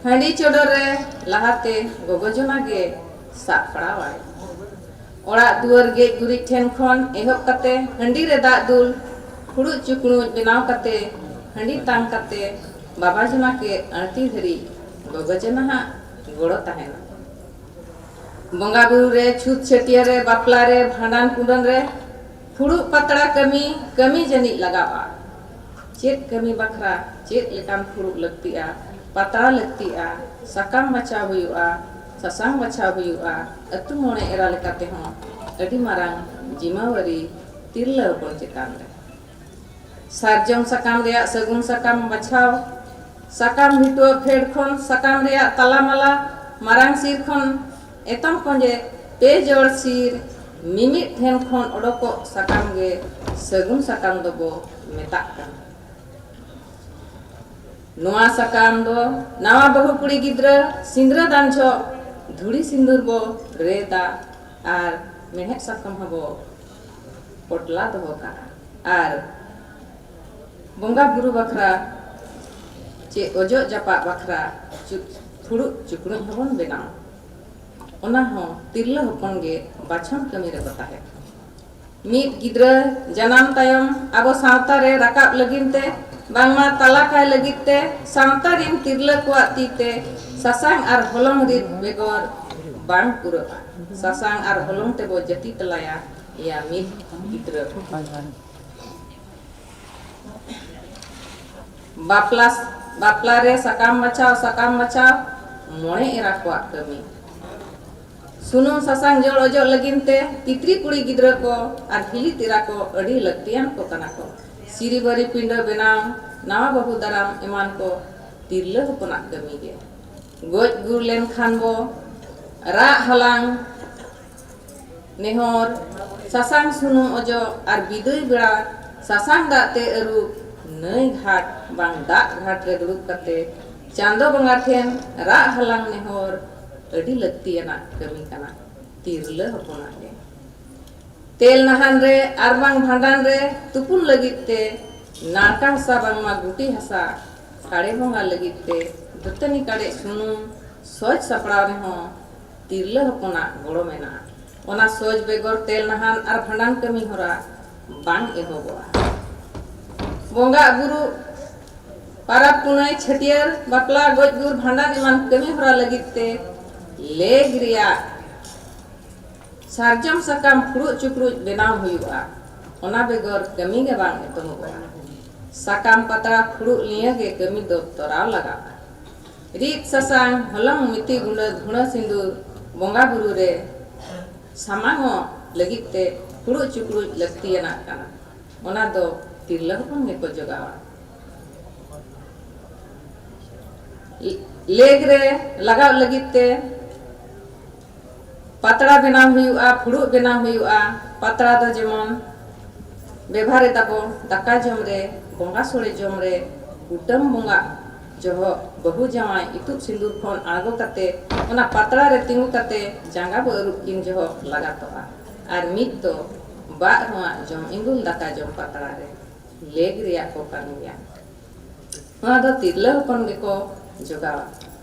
ᱦᱟᱺᱰᱤ ᱪᱚᱰᱚᱨ ᱨᱮ ᱞᱟᱦᱟᱛᱮ ᱜᱚᱜᱚ ᱡᱚᱱᱟ ᱜᱮ ᱥᱟᱵ ᱯᱟᱲᱟᱣᱟᱭ᱾ ᱚᱲᱟᱜ ᱫᱩᱣᱟᱹᱨ ᱜᱮᱡ ᱜᱩᱨᱤᱡ ᱴᱷᱮᱱ ᱠᱷᱚᱱ ᱮᱦᱚᱵ ᱠᱟᱛᱮ ᱦᱟᱺᱰᱤ ᱨᱮ ᱫᱟᱜ ᱫᱩᱞ, ᱯᱷᱩᱲᱩᱜ ᱪᱩᱠᱲᱩᱡ ᱵᱮᱱᱟᱣ ᱠᱟᱛᱮ ᱦᱟᱺᱰᱤ ᱛᱟᱝ ᱠᱟᱛᱮ ᱵᱟᱵᱟ ᱡᱚᱱᱟ ᱠᱮ ᱟᱹᱬᱛᱤ ᱫᱷᱟᱹᱨᱤᱡ ᱜᱚᱜᱚ ᱡᱚᱱᱟ ᱦᱟᱜ ᱜᱚᱲᱚ ᱛᱟᱦᱮᱱᱟ᱾ ᱵᱚᱸᱜᱟ ᱵᱩᱨᱩ ᱨᱮ, ᱪᱷᱩᱛ ᱪᱷᱟᱹᱴᱭᱟᱹᱨ ᱨᱮ, ᱵᱟᱯᱞᱟ ᱨᱮ, ᱵᱷᱟᱸᱰᱟᱱ ᱠᱩᱸᱰᱟᱹᱱ ᱨᱮ ᱯᱷᱩᱲᱩᱜ ᱯᱟᱛᱲᱟ ᱠᱟᱹᱢᱤ, ᱠᱟᱹᱢᱤ ᱡᱟᱹᱱᱤᱡ ᱞᱟᱜᱟᱣᱼᱟ᱾ ᱪᱮᱫ ᱠᱟᱹᱢᱤ ᱵᱟᱠᱷᱨᱟ ᱪᱮᱫ ᱞᱮᱠᱟᱱ ᱯᱷᱩᱲᱩᱜ ᱞᱟᱹᱠᱛᱤᱜᱼᱟ, ᱯᱟᱛᱲᱟ ᱞᱟᱹᱠᱛᱤᱜᱼᱟ, ᱥᱟᱠᱟᱢ ᱵᱟᱪᱷᱟᱣ ᱦᱩᱭᱩᱜᱼᱟ, ᱥᱟᱥᱟᱝ ᱵᱟᱪᱷᱟᱣ ᱦᱩᱭᱩᱜᱼᱟ᱾ ᱟᱹᱛᱩ ᱢᱚᱬᱮ ᱮᱨᱟ ᱞᱮᱠᱟ ᱛᱮᱦᱚᱸ ᱟᱹᱰᱤ ᱢᱟᱨᱟᱝ ᱡᱤᱢᱟᱹᱣᱟᱨᱤ ᱛᱤᱨᱞᱟᱹ ᱦᱚᱯᱚᱱ ᱪᱮᱛᱟᱱ ᱨᱮ᱾ ᱥᱟᱨᱡᱚᱢ ᱥᱟᱠᱟᱢ ᱨᱮᱭᱟᱜ ᱥᱟᱹᱜᱩᱱ ᱥᱟᱠᱟᱢ ᱵᱟᱪᱷᱟᱣ, ᱥᱟᱠᱟᱢ ᱵᱷᱤᱴᱩᱣᱟᱹ ᱯᱷᱮᱰ ᱠᱷᱚᱱ ᱥᱟᱠᱟᱢ ᱨᱮᱭᱟᱜ ᱛᱟᱞᱟ ᱢᱟᱞᱟ, ᱢᱟᱨᱟᱝ ᱥᱤᱨ ᱠᱷᱚᱱ ᱮᱛᱚᱢ ᱠᱚᱸᱡᱮ ᱯᱮ ᱡᱚᱲ ᱥᱤᱨ ᱢᱤᱢᱤᱫ ᱴᱷᱮᱱ ᱠᱷᱚᱱ ᱚᱰᱚᱠᱚᱜ ᱥᱟᱠᱟᱢ ᱜᱮ ᱥᱟᱹᱜᱩᱱ ᱥᱟᱠᱟᱢ ᱫᱚᱵᱚ ᱢᱮᱛᱟᱜ ᱠᱟᱱᱟ᱾ ᱱᱚᱣᱟ ᱥᱟᱠᱟᱢ ᱫᱚ ᱱᱟᱣᱟ ᱵᱟᱹᱦᱩ ᱠᱩᱲᱤ ᱜᱤᱫᱽᱨᱟᱹ ᱥᱤᱸᱫᱽᱨᱟᱹ ᱫᱟᱱ ᱡᱚᱦᱚᱜ ᱫᱷᱩᱲᱤ ᱥᱤᱸᱫᱩᱨ ᱵᱚ ᱨᱮᱫᱟ ᱟᱨ ᱢᱮᱲᱦᱮᱫ ᱥᱟᱠᱟᱢ ᱦᱚᱸᱵᱚ ᱯᱚᱴᱞᱟ ᱫᱚᱦᱚ ᱠᱟᱜᱼᱟ᱾ ᱟᱨ ᱵᱚᱸᱜᱟ ᱵᱩᱨᱩ ᱵᱟᱠᱷᱨᱟ ᱪᱮ ᱚᱡᱚᱜ ᱡᱟᱯᱟᱜ ᱵᱟᱠᱷᱨᱟ ᱪᱩ-, ᱯᱷᱩᱲᱩᱜ ᱪᱩᱠᱲᱩᱡ ᱦᱚᱸᱵᱚᱱ ᱵᱮᱱᱟᱣᱟ᱾ ᱚᱱᱟ ᱦᱚᱸ ᱛᱤᱨᱞᱟᱹ ᱦᱚᱯᱚᱱ ᱜᱮ ᱵᱟᱪᱷᱚᱱ ᱠᱟᱹᱢᱤ ᱨᱮᱠᱚ ᱛᱟᱦᱮᱸ ᱠᱟᱱᱟ᱾ ᱢᱤᱫ ᱜᱤᱫᱽᱨᱟᱹ ᱡᱟᱱᱟᱢ ᱛᱟᱭᱚᱢ ᱟᱵᱚ ᱥᱟᱶᱛᱟ ᱨᱮ ᱨᱟᱠᱟᱵ ᱞᱟᱹᱜᱤᱫ ᱛᱮ, ᱵᱟᱝᱢᱟ ᱛᱟᱞᱟ ᱠᱟᱭ ᱞᱟᱹᱜᱤᱫ ᱛᱮ ᱥᱟᱶᱛᱟ ᱨᱤᱱ ᱛᱤᱨᱞᱟᱹ ᱠᱚᱣᱟᱜ ᱛᱤ ᱛᱮ ᱥᱟᱥᱟᱝ ᱟᱨ ᱦᱚᱞᱚᱝ ᱨᱤᱫ ᱵᱮᱜᱚᱨ ᱵᱟᱝ ᱯᱩᱨᱟᱹᱜᱼᱟ᱾ ᱥᱟᱥᱟᱝ ᱟᱨ ᱦᱚᱞᱚᱝ ᱛᱮᱵᱚ ᱡᱟᱹᱛᱤ ᱛᱟᱞᱟᱭᱟ ᱭᱟ ᱢᱤᱫ ᱜᱤᱫᱽᱨᱟᱹ᱾ ᱵᱟᱯᱞᱟ, ᱵᱟᱯᱞᱟ ᱨᱮ ᱥᱟᱠᱟᱢ ᱵᱟᱪᱷᱟᱣ, ᱥᱟᱠᱟᱢ ᱵᱟᱪᱷᱟᱣ ᱢᱚᱬᱮ ᱮᱨᱟ ᱠᱚᱣᱟᱜ ᱠᱟᱹᱢᱤ᱾ ᱥᱩᱱᱩᱢ ᱥᱟᱥᱟᱝ ᱡᱚᱲ ᱚᱡᱚᱜ ᱞᱟᱹᱜᱤᱫ ᱛᱮ ᱛᱤᱛᱨᱤ ᱠᱩᱲᱤ ᱜᱤᱫᱽᱨᱟᱹ ᱠᱚ ᱟᱨ ᱦᱤᱞᱤ ᱛᱮᱨᱟ ᱠᱚ ᱟᱹᱰᱤ ᱞᱟᱹᱠᱛᱤᱭᱟᱱ ᱠᱚ ᱠᱟᱱᱟ ᱠᱚ᱾ ᱥᱤᱨᱤᱵᱟᱹᱨᱤ ᱯᱤᱸᱰᱟᱹ ᱵᱮᱱᱟᱣ, ᱱᱟᱣᱟ ᱵᱟᱹᱦᱩ ᱫᱟᱨᱟᱢ ᱮᱢᱟᱱ ᱠᱚ ᱛᱤᱨᱞᱟᱹ ᱦᱚᱯᱚᱱᱟᱜ ᱠᱟᱹᱢᱤ ᱜᱮ᱾ ᱜᱚᱡ ᱜᱩᱨ ᱞᱮᱱᱠᱷᱟᱱ ᱵᱚ ᱨᱟᱜ ᱦᱟᱞᱟᱝ, ᱱᱮᱦᱚᱨ, ᱥᱟᱥᱟᱝ ᱥᱩᱱᱩᱢ ᱚᱡᱚᱜ ᱟᱨ ᱵᱤᱫᱟᱹᱭ ᱵᱮᱲᱟ ᱥᱟᱥᱟᱝ ᱫᱟᱜ ᱛᱮ ᱟᱹᱨᱩᱵ, ᱱᱟᱹᱭ ᱜᱷᱟᱴ ᱵᱟᱝ ᱫᱟᱜ ᱜᱷᱟᱴ ᱨᱮ ᱫᱩᱲᱩᱵ ᱠᱟᱛᱮ ᱪᱟᱸᱫᱚ ᱵᱚᱸᱜᱟ ᱴᱷᱮᱱ ᱨᱟᱜ ᱦᱟᱞᱟᱝ ᱱᱮᱦᱚᱨ ᱟᱹᱰᱤ ᱞᱟᱹᱠᱛᱤᱭᱟᱱᱟᱜ ᱠᱟᱹᱢᱤ ᱠᱟᱱᱟ ᱛᱤᱨᱞᱟᱹ ᱦᱚᱯᱚᱱᱟᱜ ᱜᱮ᱾ ᱛᱮᱞ ᱱᱟᱦᱟᱱ ᱨᱮ ᱟᱨ ᱵᱟᱝ ᱵᱷᱟᱸᱰᱟᱱ ᱨᱮ ᱛᱩᱯᱩᱱ ᱞᱟᱹᱜᱤᱫ ᱛᱮ ᱱᱟᱲᱠᱟ ᱦᱟᱥᱟ ᱵᱟᱝᱢᱟ ᱜᱩᱴᱤ ᱦᱟᱥᱟ ᱥᱟᱲᱮ ᱵᱚᱸᱜᱟ ᱞᱟᱹᱜᱤᱫ ᱛᱮ ᱫᱟᱹᱛᱟᱹᱱᱤ ᱠᱟᱰᱮᱡ ᱥᱩᱱᱩᱢ ᱥᱚᱡᱽ ᱥᱟᱯᱲᱟᱣ ᱨᱮᱦᱚᱸ ᱛᱤᱨᱞᱟᱹ ᱦᱚᱯᱚᱱᱟᱜ ᱜᱚᱲᱚ ᱢᱮᱱᱟᱜᱼᱟ᱾ ᱚᱱᱟ ᱥᱚᱡᱽ ᱵᱮᱜᱚᱨ ᱛᱮᱞ ᱱᱟᱦᱟᱱ ᱟᱨ ᱵᱷᱟᱸᱰᱟᱱ ᱠᱟᱹᱢᱤ ᱦᱚᱨᱟ ᱵᱟᱝ ᱮᱦᱚᱵᱚᱜᱼᱟ᱾ ᱵᱚᱸᱜᱟ ᱵᱩᱨᱩ, ᱯᱟᱨᱟᱵᱽ ᱯᱩᱱᱟᱹᱭ, ᱪᱷᱟᱹᱴᱭᱟᱹᱨ, ᱵᱟᱯᱞᱟ, ᱜᱚᱡ ᱜᱩᱨ, ᱵᱷᱟᱸᱰᱟᱱ ᱮᱢᱟᱱ ᱠᱟᱹᱢᱤ ᱦᱚᱨᱟ ᱞᱟᱹᱜᱤᱫ ᱛᱮ ᱞᱮᱜᱽ ᱨᱮᱭᱟᱜ ᱥᱟᱨᱡᱚᱢ ᱥᱟᱠᱟᱢ ᱯᱷᱩᱲᱩᱜ ᱪᱩᱯᱲᱩᱡ ᱵᱮᱱᱟᱣ ᱦᱩᱭᱩᱜᱼᱟ᱾ ᱚᱱᱟ ᱵᱮᱜᱚᱨ ᱠᱟᱹᱢᱤ ᱜᱮ ᱵᱟᱝ ᱮᱛᱚᱦᱚᱵᱚᱜᱼᱟ᱾ ᱥᱟᱠᱟᱢ ᱯᱟᱛᱲᱟ ᱯᱷᱩᱲᱩᱜ ᱱᱤᱭᱟᱹ ᱜᱮ ᱠᱟᱹᱢᱤ ᱫᱚ ᱛᱚᱨᱟᱣ ᱞᱟᱜᱟᱜᱼᱟ᱾ ᱨᱤᱫ ᱥᱟᱥᱟᱝ, ᱦᱚᱞᱚᱝ, ᱢᱤᱛᱷᱤ ᱜᱩᱸᱰᱟᱹ, ᱫᱷᱩᱬᱟᱹ ᱥᱤᱸᱫᱩᱨ ᱵᱚᱸᱜᱟ ᱵᱩᱨᱩ ᱨᱮ ᱥᱟᱢᱟᱝᱚᱜ ᱞᱟᱹᱜᱤᱫ ᱛᱮ ᱯᱷᱩᱲᱩᱜ ᱪᱩᱠᱲᱩᱡ ᱞᱟᱹᱠᱛᱤᱭᱟᱱᱟᱜ ᱠᱟᱱᱟ᱾ ᱚᱱᱟ ᱫᱚ ᱛᱤᱨᱞᱟᱹ ᱦᱚᱯᱚᱱ ᱜᱮᱠᱚ ᱡᱚᱜᱟᱣᱟ᱾ ᱞᱮᱜᱽ ᱨᱮ ᱞᱟᱜᱟᱣ ᱞᱟᱹᱜᱤᱫ ᱛᱮ ᱯᱟᱛᱲᱟ ᱵᱮᱱᱟᱣ ᱦᱩᱭᱩᱜᱼᱟ, ᱯᱷᱩᱲᱩᱜ ᱵᱮᱱᱟᱣ ᱦᱩᱭᱩᱜᱼᱟ᱾ ᱯᱟᱛᱲᱟ ᱫᱚ ᱡᱮᱢᱚᱱ ᱵᱮᱵᱷᱟᱨ ᱮᱫᱟ ᱵᱚ ᱫᱟᱠᱟ ᱡᱚᱢ ᱨᱮ, ᱵᱚᱸᱜᱟ ᱥᱚᱲᱮ ᱡᱚᱢ ᱨᱮ, ᱠᱩᱴᱟᱹᱢ ᱵᱚᱸᱜᱟ ᱡᱚᱦᱚᱜ ᱵᱟᱹᱦᱩ ᱡᱟᱶᱟᱭ ᱤᱛᱩᱫ ᱥᱤᱸᱫᱩᱨ ᱠᱷᱚᱱ ᱟᱬᱜᱚ ᱠᱟᱛᱮ ᱚᱱᱟ ᱯᱟᱛᱲᱟ ᱨᱮ ᱛᱤᱸᱜᱩ ᱠᱟᱛᱮ ᱡᱟᱸᱜᱟ ᱵᱚ ᱟᱹᱨᱩᱵ ᱠᱤᱱ ᱡᱚᱦᱚᱜ ᱞᱟᱜᱟᱛᱚᱜᱼᱟ᱾ ᱟᱨ ᱢᱤᱫ ᱫᱚ ᱵᱟᱜ ᱨᱮᱱᱟᱜ ᱡᱚᱢ ᱤᱸᱫᱩᱞ ᱫᱟᱠᱟ ᱡᱚᱢ ᱯᱟᱛᱲᱟ ᱨᱮ ᱞᱮᱜᱽ ᱨᱮᱭᱟᱜ ᱠᱚ ᱠᱟᱹᱢᱤᱭᱟ᱾ ᱱᱚᱣᱟ ᱫᱚ ᱛᱤᱨᱞᱟᱹ ᱦᱚᱯᱚᱱ ᱜᱮᱠᱚ ᱡᱚᱜᱟᱣᱟ᱾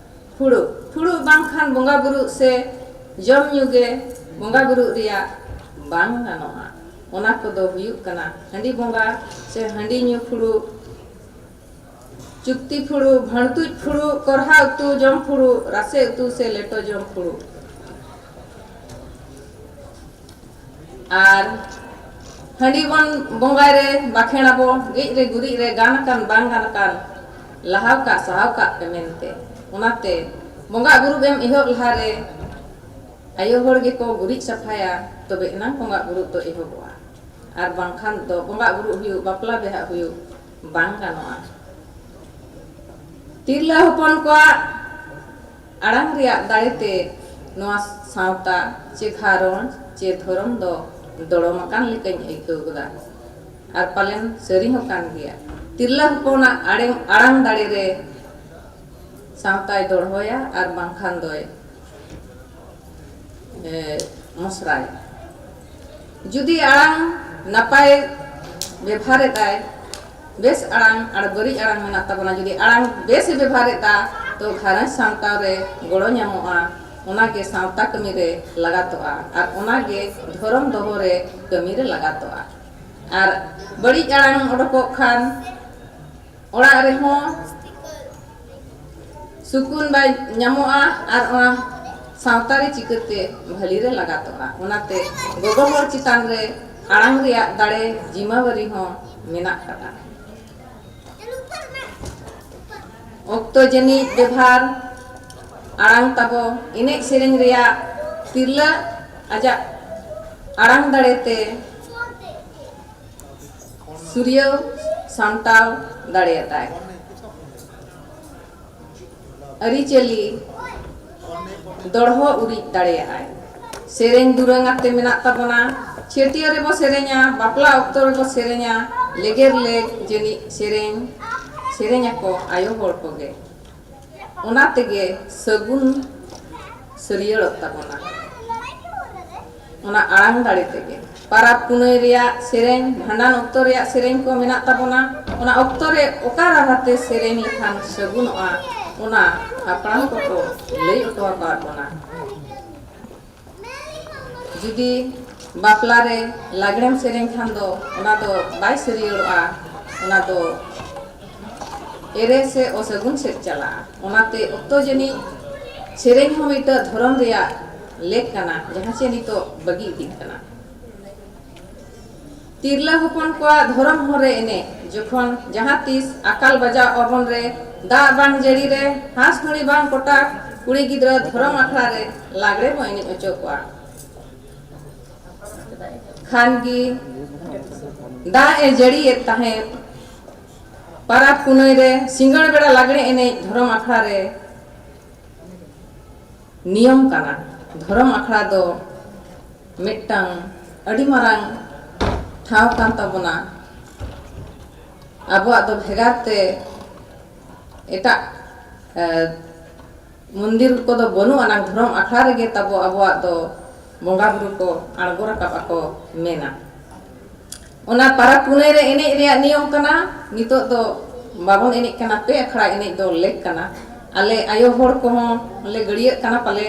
ᱯᱷᱩᱲᱩᱜ, ᱯᱷᱩᱲᱩᱜ ᱵᱟᱝᱠᱷᱟᱱ ᱵᱚᱸᱜᱟ ᱵᱩᱨᱩ ᱥᱮ ᱡᱚᱢ ᱧᱩ ᱜᱮ ᱵᱚᱸᱜᱟ ᱵᱩᱨᱩ ᱨᱮᱭᱟᱜ ᱵᱟᱝ ᱜᱟᱱᱚᱜᱼᱟ᱾ ᱚᱱᱟ ᱠᱚᱫᱚ ᱦᱩᱭᱩᱜ ᱠᱟᱱᱟ ᱦᱟᱺᱰᱤ ᱵᱚᱸᱜᱟ ᱥᱮ ᱦᱟᱺᱰᱤ ᱧᱩ ᱯᱷᱩᱲᱩᱜ, ᱪᱩᱠᱛᱤ ᱯᱷᱩᱲᱩᱜ, ᱵᱷᱟᱹᱬᱛᱩᱡ ᱯᱷᱩᱲᱩᱜ, ᱠᱚᱨᱦᱟ ᱩᱛᱩ ᱡᱚᱢ ᱯᱷᱩᱲᱩᱜ, ᱨᱟᱥᱮ ᱩᱛᱩ ᱥᱮ ᱞᱮᱴᱚ ᱡᱚᱢ ᱯᱷᱩᱲᱩᱜ᱾ ᱟᱨ ᱦᱟᱺᱰᱤ ᱵᱚᱱ ᱵᱚᱸᱜᱟᱭ ᱨᱮ ᱵᱟᱠᱷᱮᱬ ᱟᱵᱚ, ᱜᱮᱡ ᱨᱮ ᱜᱩᱨᱤᱡ ᱨᱮ ᱜᱟᱱ ᱟᱠᱟᱱ ᱵᱟᱝ ᱜᱟᱱ ᱟᱠᱟᱱ, ᱞᱟᱦᱟᱣ ᱠᱟᱜ ᱥᱟᱦᱟᱣ ᱠᱟᱜ ᱯᱮ ᱢᱮᱱᱛᱮ᱾ ᱚᱱᱟᱛᱮ ᱵᱚᱸᱜᱟ ᱵᱩᱨᱩ ᱮᱢ ᱮᱦᱚᱵ ᱞᱟᱦᱟ ᱨᱮ ᱟᱭᱳ ᱦᱚᱲ ᱜᱮᱠᱚ ᱜᱩᱨᱤᱡ ᱥᱟᱯᱷᱟᱭᱟ, ᱛᱚᱵᱮ ᱮᱱᱟᱝ ᱵᱚᱸᱜᱟ ᱵᱩᱨᱩ ᱫᱚ ᱮᱦᱚᱵᱚᱜᱼᱟ᱾ ᱟᱨ ᱵᱟᱝᱠᱷᱟᱱ ᱫᱚ ᱵᱚᱸᱜᱟ ᱵᱩᱨᱩ ᱦᱩᱭᱩᱜ, ᱵᱟᱯᱞᱟ ᱵᱤᱦᱟᱹ ᱦᱩᱭᱩᱜ ᱵᱟᱝ ᱜᱟᱱᱚᱜᱼᱟ᱾ ᱛᱤᱨᱞᱟᱹ ᱦᱚᱯᱚᱱ ᱠᱚᱣᱟᱜ ᱟᱲᱟᱝ ᱨᱮᱭᱟᱜ ᱫᱟᱲᱮ ᱛᱮ ᱱᱚᱣᱟ ᱥᱟᱶᱛᱟ ᱪᱮ ᱜᱷᱟᱨᱚᱸᱡᱽ ᱪᱮ ᱫᱷᱚᱨᱚᱢ ᱫᱚ ᱫᱚᱲᱚᱢ ᱟᱠᱟᱱ ᱞᱮᱠᱟᱧ ᱟᱹᱭᱠᱟᱹᱣ ᱜᱚᱫᱟ᱾ ᱟᱨ ᱯᱟᱞᱮᱱ ᱥᱟᱹᱨᱤ ᱦᱚᱸ ᱠᱟᱱ ᱜᱮᱭᱟ᱾ ᱛᱤᱨᱞᱟᱹ ᱦᱚᱯᱚᱱᱟᱜ ᱟᱲᱮ-, ᱟᱲᱟᱝ ᱫᱟᱲᱮ ᱨᱮ ᱥᱟᱶᱛᱟᱭ ᱫᱚᱲᱦᱚᱭᱟ ᱟᱨ ᱵᱟᱝᱠᱷᱟᱱ ᱫᱚᱭ, ᱮ, ᱢᱚᱥᱨᱟᱭᱟ᱾ ᱡᱩᱫᱤ ᱟᱲᱟᱝ ᱱᱟᱯᱟᱭ ᱵᱮᱵᱷᱟᱨᱮᱫᱟᱭ, ᱵᱮᱥ ᱟᱲᱟᱝ ᱟᱨ ᱵᱟᱹᱲᱤᱡ ᱟᱲᱟᱝ ᱢᱮᱱᱟᱜ ᱛᱟᱵᱚᱱᱟ, ᱡᱩᱫᱤ ᱟᱲᱟᱝ ᱵᱮᱥ ᱮ ᱵᱮᱵᱷᱟᱨᱮᱫᱟ, ᱛᱚ ᱜᱷᱟᱨᱚᱸᱡᱽ ᱥᱟᱢᱴᱟᱣ ᱨᱮ ᱜᱚᱲᱚ ᱧᱟᱢᱚᱜᱼᱟ, ᱚᱱᱟᱜᱮ ᱥᱟᱶᱛᱟ ᱠᱟᱹᱢᱤ ᱨᱮ ᱞᱟᱜᱟᱛᱚᱜᱼᱟ ᱟᱨ ᱚᱱᱟᱜᱮ ᱫᱷᱚᱨᱚᱢ ᱫᱚᱦᱚ ᱨᱮ ᱠᱟᱹᱢᱤ ᱨᱮ ᱞᱟᱜᱟᱛᱚᱜᱼᱟ᱾ ᱟᱨ ᱵᱟᱹᱲᱤᱡ ᱟᱲᱟᱝ ᱚᱰᱚᱠᱚᱜ ᱠᱷᱟᱱ ᱚᱲᱟᱜ ᱨᱮᱦᱚᱸ ᱥᱩᱠᱩᱱ ᱵᱟᱭ ᱧᱟᱢᱚᱜᱼᱟ ᱟᱨ ᱚᱱᱟ ᱥᱟᱶᱛᱟ ᱨᱮ ᱪᱤᱠᱟᱹᱛᱮ ᱵᱷᱟᱹᱞᱤ ᱨᱮ ᱞᱟᱜᱟᱛᱚᱜᱼᱟ᱾ ᱚᱱᱟᱛᱮ ᱜᱚᱜᱚ ᱦᱚᱲ ᱪᱮᱛᱟᱱ ᱨᱮ ᱟᱲᱟᱝ ᱨᱮᱭᱟᱜ ᱫᱟᱲᱮ ᱡᱤᱢᱟᱹᱣᱟᱨᱤ ᱦᱚᱸ ᱢᱮᱱᱟᱜ ᱠᱟᱫᱟ᱾ ᱚᱠᱛᱚ ᱡᱟᱹᱱᱤᱡ ᱵᱮᱵᱷᱟᱨ ᱟᱲᱟᱝ ᱛᱟᱵᱚ ᱮᱱᱮᱡ ᱥᱮᱨᱮᱧ ᱨᱮᱭᱟᱜ ᱛᱤᱨᱞᱟᱹ ᱟᱡᱟᱜ ᱟᱲᱟᱝ ᱫᱟᱲᱮ ᱛᱮ ᱥᱩᱨᱭᱟᱹᱣ ᱥᱟᱢᱴᱟᱣ ᱫᱟᱲᱮᱭᱟᱛᱟᱭ᱾ ᱟᱹᱨᱤᱪᱟᱹᱞᱤ ᱫᱚᱲᱦᱚ ᱩᱨᱤᱡ ᱫᱟᱲᱮᱭᱟᱜᱼᱟᱭ᱾ ᱥᱮᱨᱮᱧ ᱫᱩᱨᱟᱹᱝ ᱟᱛᱮ ᱢᱮᱱᱟᱜ ᱛᱟᱵᱚᱱᱟ᱾ ᱪᱷᱟᱹᱴᱭᱟᱹ ᱨᱮᱵᱚ ᱥᱮᱨᱮᱧᱟ, ᱵᱟᱯᱞᱟ ᱚᱠᱛᱚ ᱨᱮᱵᱚ ᱥᱮᱨᱮᱧᱟ, ᱞᱮᱜᱮᱨ ᱞᱮᱜ ᱡᱟᱹᱱᱤᱡ ᱥᱮᱨᱮᱧ ᱥᱮᱨᱮᱧ ᱟᱠᱚ ᱟᱭᱳ ᱦᱚᱲ ᱠᱚᱜᱮ᱾ ᱚᱱᱟ ᱛᱮᱜᱮ ᱥᱟᱹᱜᱩᱱ ᱥᱟᱹᱨᱭᱟᱹᱲᱚᱜ ᱛᱟᱵᱚᱱᱟ, ᱚᱱᱟ ᱟᱲᱟᱝ ᱫᱟᱲᱮ ᱛᱮᱜᱮ᱾ ᱯᱟᱨᱟᱵᱽ ᱯᱩᱱᱟᱹᱭ ᱨᱮᱭᱟᱜ ᱥᱮᱨᱮᱧ, ᱵᱷᱟᱸᱰᱟᱱ ᱚᱠᱛᱚ ᱨᱮᱭᱟᱜ ᱥᱮᱨᱮᱧ ᱠᱚ ᱢᱮᱱᱟᱜ ᱛᱟᱵᱚᱱᱟ᱾ ᱚᱱᱟ ᱚᱠᱛᱚ ᱨᱮ ᱚᱠᱟ ᱨᱟᱦᱟᱛᱮ ᱥᱮᱨᱮᱧ ᱞᱮᱠᱷᱟᱱ ᱥᱟᱹᱜᱩᱱᱚᱜᱼᱟ, ᱚᱱᱟ ᱦᱟᱯᱲᱟᱢ ᱠᱚᱠᱚ ᱞᱟᱹᱭ ᱦᱚᱴᱚ ᱟᱠᱟᱫ ᱵᱚᱱᱟ᱾ ᱡᱩᱫᱤ ᱵᱟᱯᱞᱟ ᱨᱮ ᱞᱟᱜᱽᱲᱮᱢ ᱥᱮᱨᱮᱧ ᱠᱷᱟᱱ ᱫᱚ ᱚᱱᱟ ᱫᱚ ᱵᱟᱭ ᱥᱟᱹᱨᱭᱟᱹᱲᱚᱜᱼᱟ, ᱚᱱᱟ ᱫᱚ ᱮᱨᱮ ᱥᱮ ᱚᱥᱟᱹᱜᱩᱱ ᱥᱮᱫ ᱪᱟᱞᱟᱜᱼᱟ᱾ ᱚᱱᱟᱛᱮ ᱚᱠᱛᱚ ᱡᱟᱹᱱᱤᱡ ᱥᱮᱨᱮᱧ ᱦᱚᱸ ᱢᱤᱫᱴᱟᱹᱜ ᱫᱷᱚᱨᱚᱢ ᱨᱮᱭᱟᱜ ᱞᱮᱠ ᱠᱟᱱᱟ, ᱡᱟᱦᱟᱸ ᱪᱮ ᱱᱤᱛᱚᱜ ᱵᱟᱹᱜᱤ ᱤᱫᱤᱜ ᱠᱟᱱᱟ᱾ ᱛᱤᱨᱞᱟᱹ ᱦᱚᱯᱚᱱ ᱠᱚᱣᱟᱜ ᱫᱷᱚᱨᱚᱢ ᱦᱚᱨ ᱨᱮ ᱮᱱᱮᱡ ᱡᱚᱠᱷᱚᱱ ᱡᱟᱦᱟᱸ ᱛᱤᱥ ᱟᱠᱟᱞ ᱵᱟᱡᱟᱣ ᱚᱵᱚᱱ ᱨᱮ, ᱫᱟᱜ ᱵᱟᱝ ᱡᱟᱹᱲᱤ ᱨᱮ, ᱦᱟᱸᱥ ᱦᱩᱲᱤ ᱵᱟᱝ ᱠᱚᱴᱟ, ᱠᱩᱲᱤ ᱜᱤᱫᱽᱨᱟᱹ ᱫᱷᱚᱨᱚᱢ ᱟᱠᱷᱲᱟ ᱨᱮ ᱞᱟᱜᱽᱲᱮ ᱵᱚᱱ ᱮᱱᱮᱡ ᱚᱪᱚ ᱠᱚᱣᱟ᱾ ᱠᱷᱟᱱ ᱜᱮ ᱫᱟᱜ ᱮ ᱡᱟᱹᱲᱤᱭᱮᱫ ᱛᱟᱦᱮᱸᱫ᱾ ᱯᱟᱨᱟᱵᱽ ᱯᱩᱱᱟᱹᱭ ᱨᱮ ᱥᱤᱸᱜᱟᱹᱲ ᱵᱮᱲᱟ ᱞᱟᱜᱽᱲᱮ ᱮᱱᱮᱡ ᱫᱷᱚᱨᱚᱢ ᱟᱠᱷᱲᱟ ᱨᱮ ᱱᱤᱭᱚᱢ ᱠᱟᱱᱟ᱾ ᱫᱷᱚᱨᱚᱢ ᱟᱠᱷᱲᱟ ᱫᱚ ᱢᱤᱫᱴᱟᱝ ᱟᱹᱰᱤ ᱢᱟᱨᱟᱝ ᱴᱷᱟᱶ ᱠᱟᱱ ᱛᱟᱵᱚᱱᱟ᱾ ᱟᱵᱚᱣᱟᱜ ᱫᱚ ᱵᱷᱮᱜᱟᱨ ᱛᱮ ᱮᱴᱟᱜ, ᱮ, ᱢᱚᱱᱫᱤᱨ ᱠᱚᱫᱚ ᱵᱟᱹᱱᱩᱜ ᱟᱱᱟᱝ, ᱫᱷᱚᱨᱚᱢ ᱟᱠᱷᱲᱟ ᱨᱮᱜᱮ ᱛᱟᱵᱚ ᱟᱵᱚᱣᱟᱜ ᱫᱚ ᱵᱚᱸᱜᱟ ᱵᱩᱨᱩ ᱠᱚ ᱟᱬᱜᱚ ᱨᱟᱠᱟᱵ ᱟᱠᱚ ᱢᱮᱱᱟ᱾ ᱚᱱᱟ ᱯᱟᱨᱟᱵᱽ ᱯᱩᱱᱟᱹᱭ ᱨᱮ ᱮᱱᱮᱡ ᱨᱮᱭᱟᱜ ᱱᱤᱭᱚᱢ ᱠᱟᱱᱟ᱾ ᱱᱤᱛᱚᱜ ᱫᱚ ᱵᱟᱵᱚᱱ ᱮᱱᱮᱡ ᱠᱟᱱᱟ, ᱯᱮ ᱟᱠᱷᱲᱟ ᱮᱱᱮᱡ ᱫᱚ ᱞᱮᱠ ᱠᱟᱱᱟ᱾ ᱟᱞᱮ ᱟᱭᱳ ᱦᱚᱲ ᱠᱚᱦᱚᱸ ᱞᱮ ᱜᱟᱹᱲᱭᱟᱹᱜ ᱠᱟᱱᱟ ᱯᱟᱞᱮ,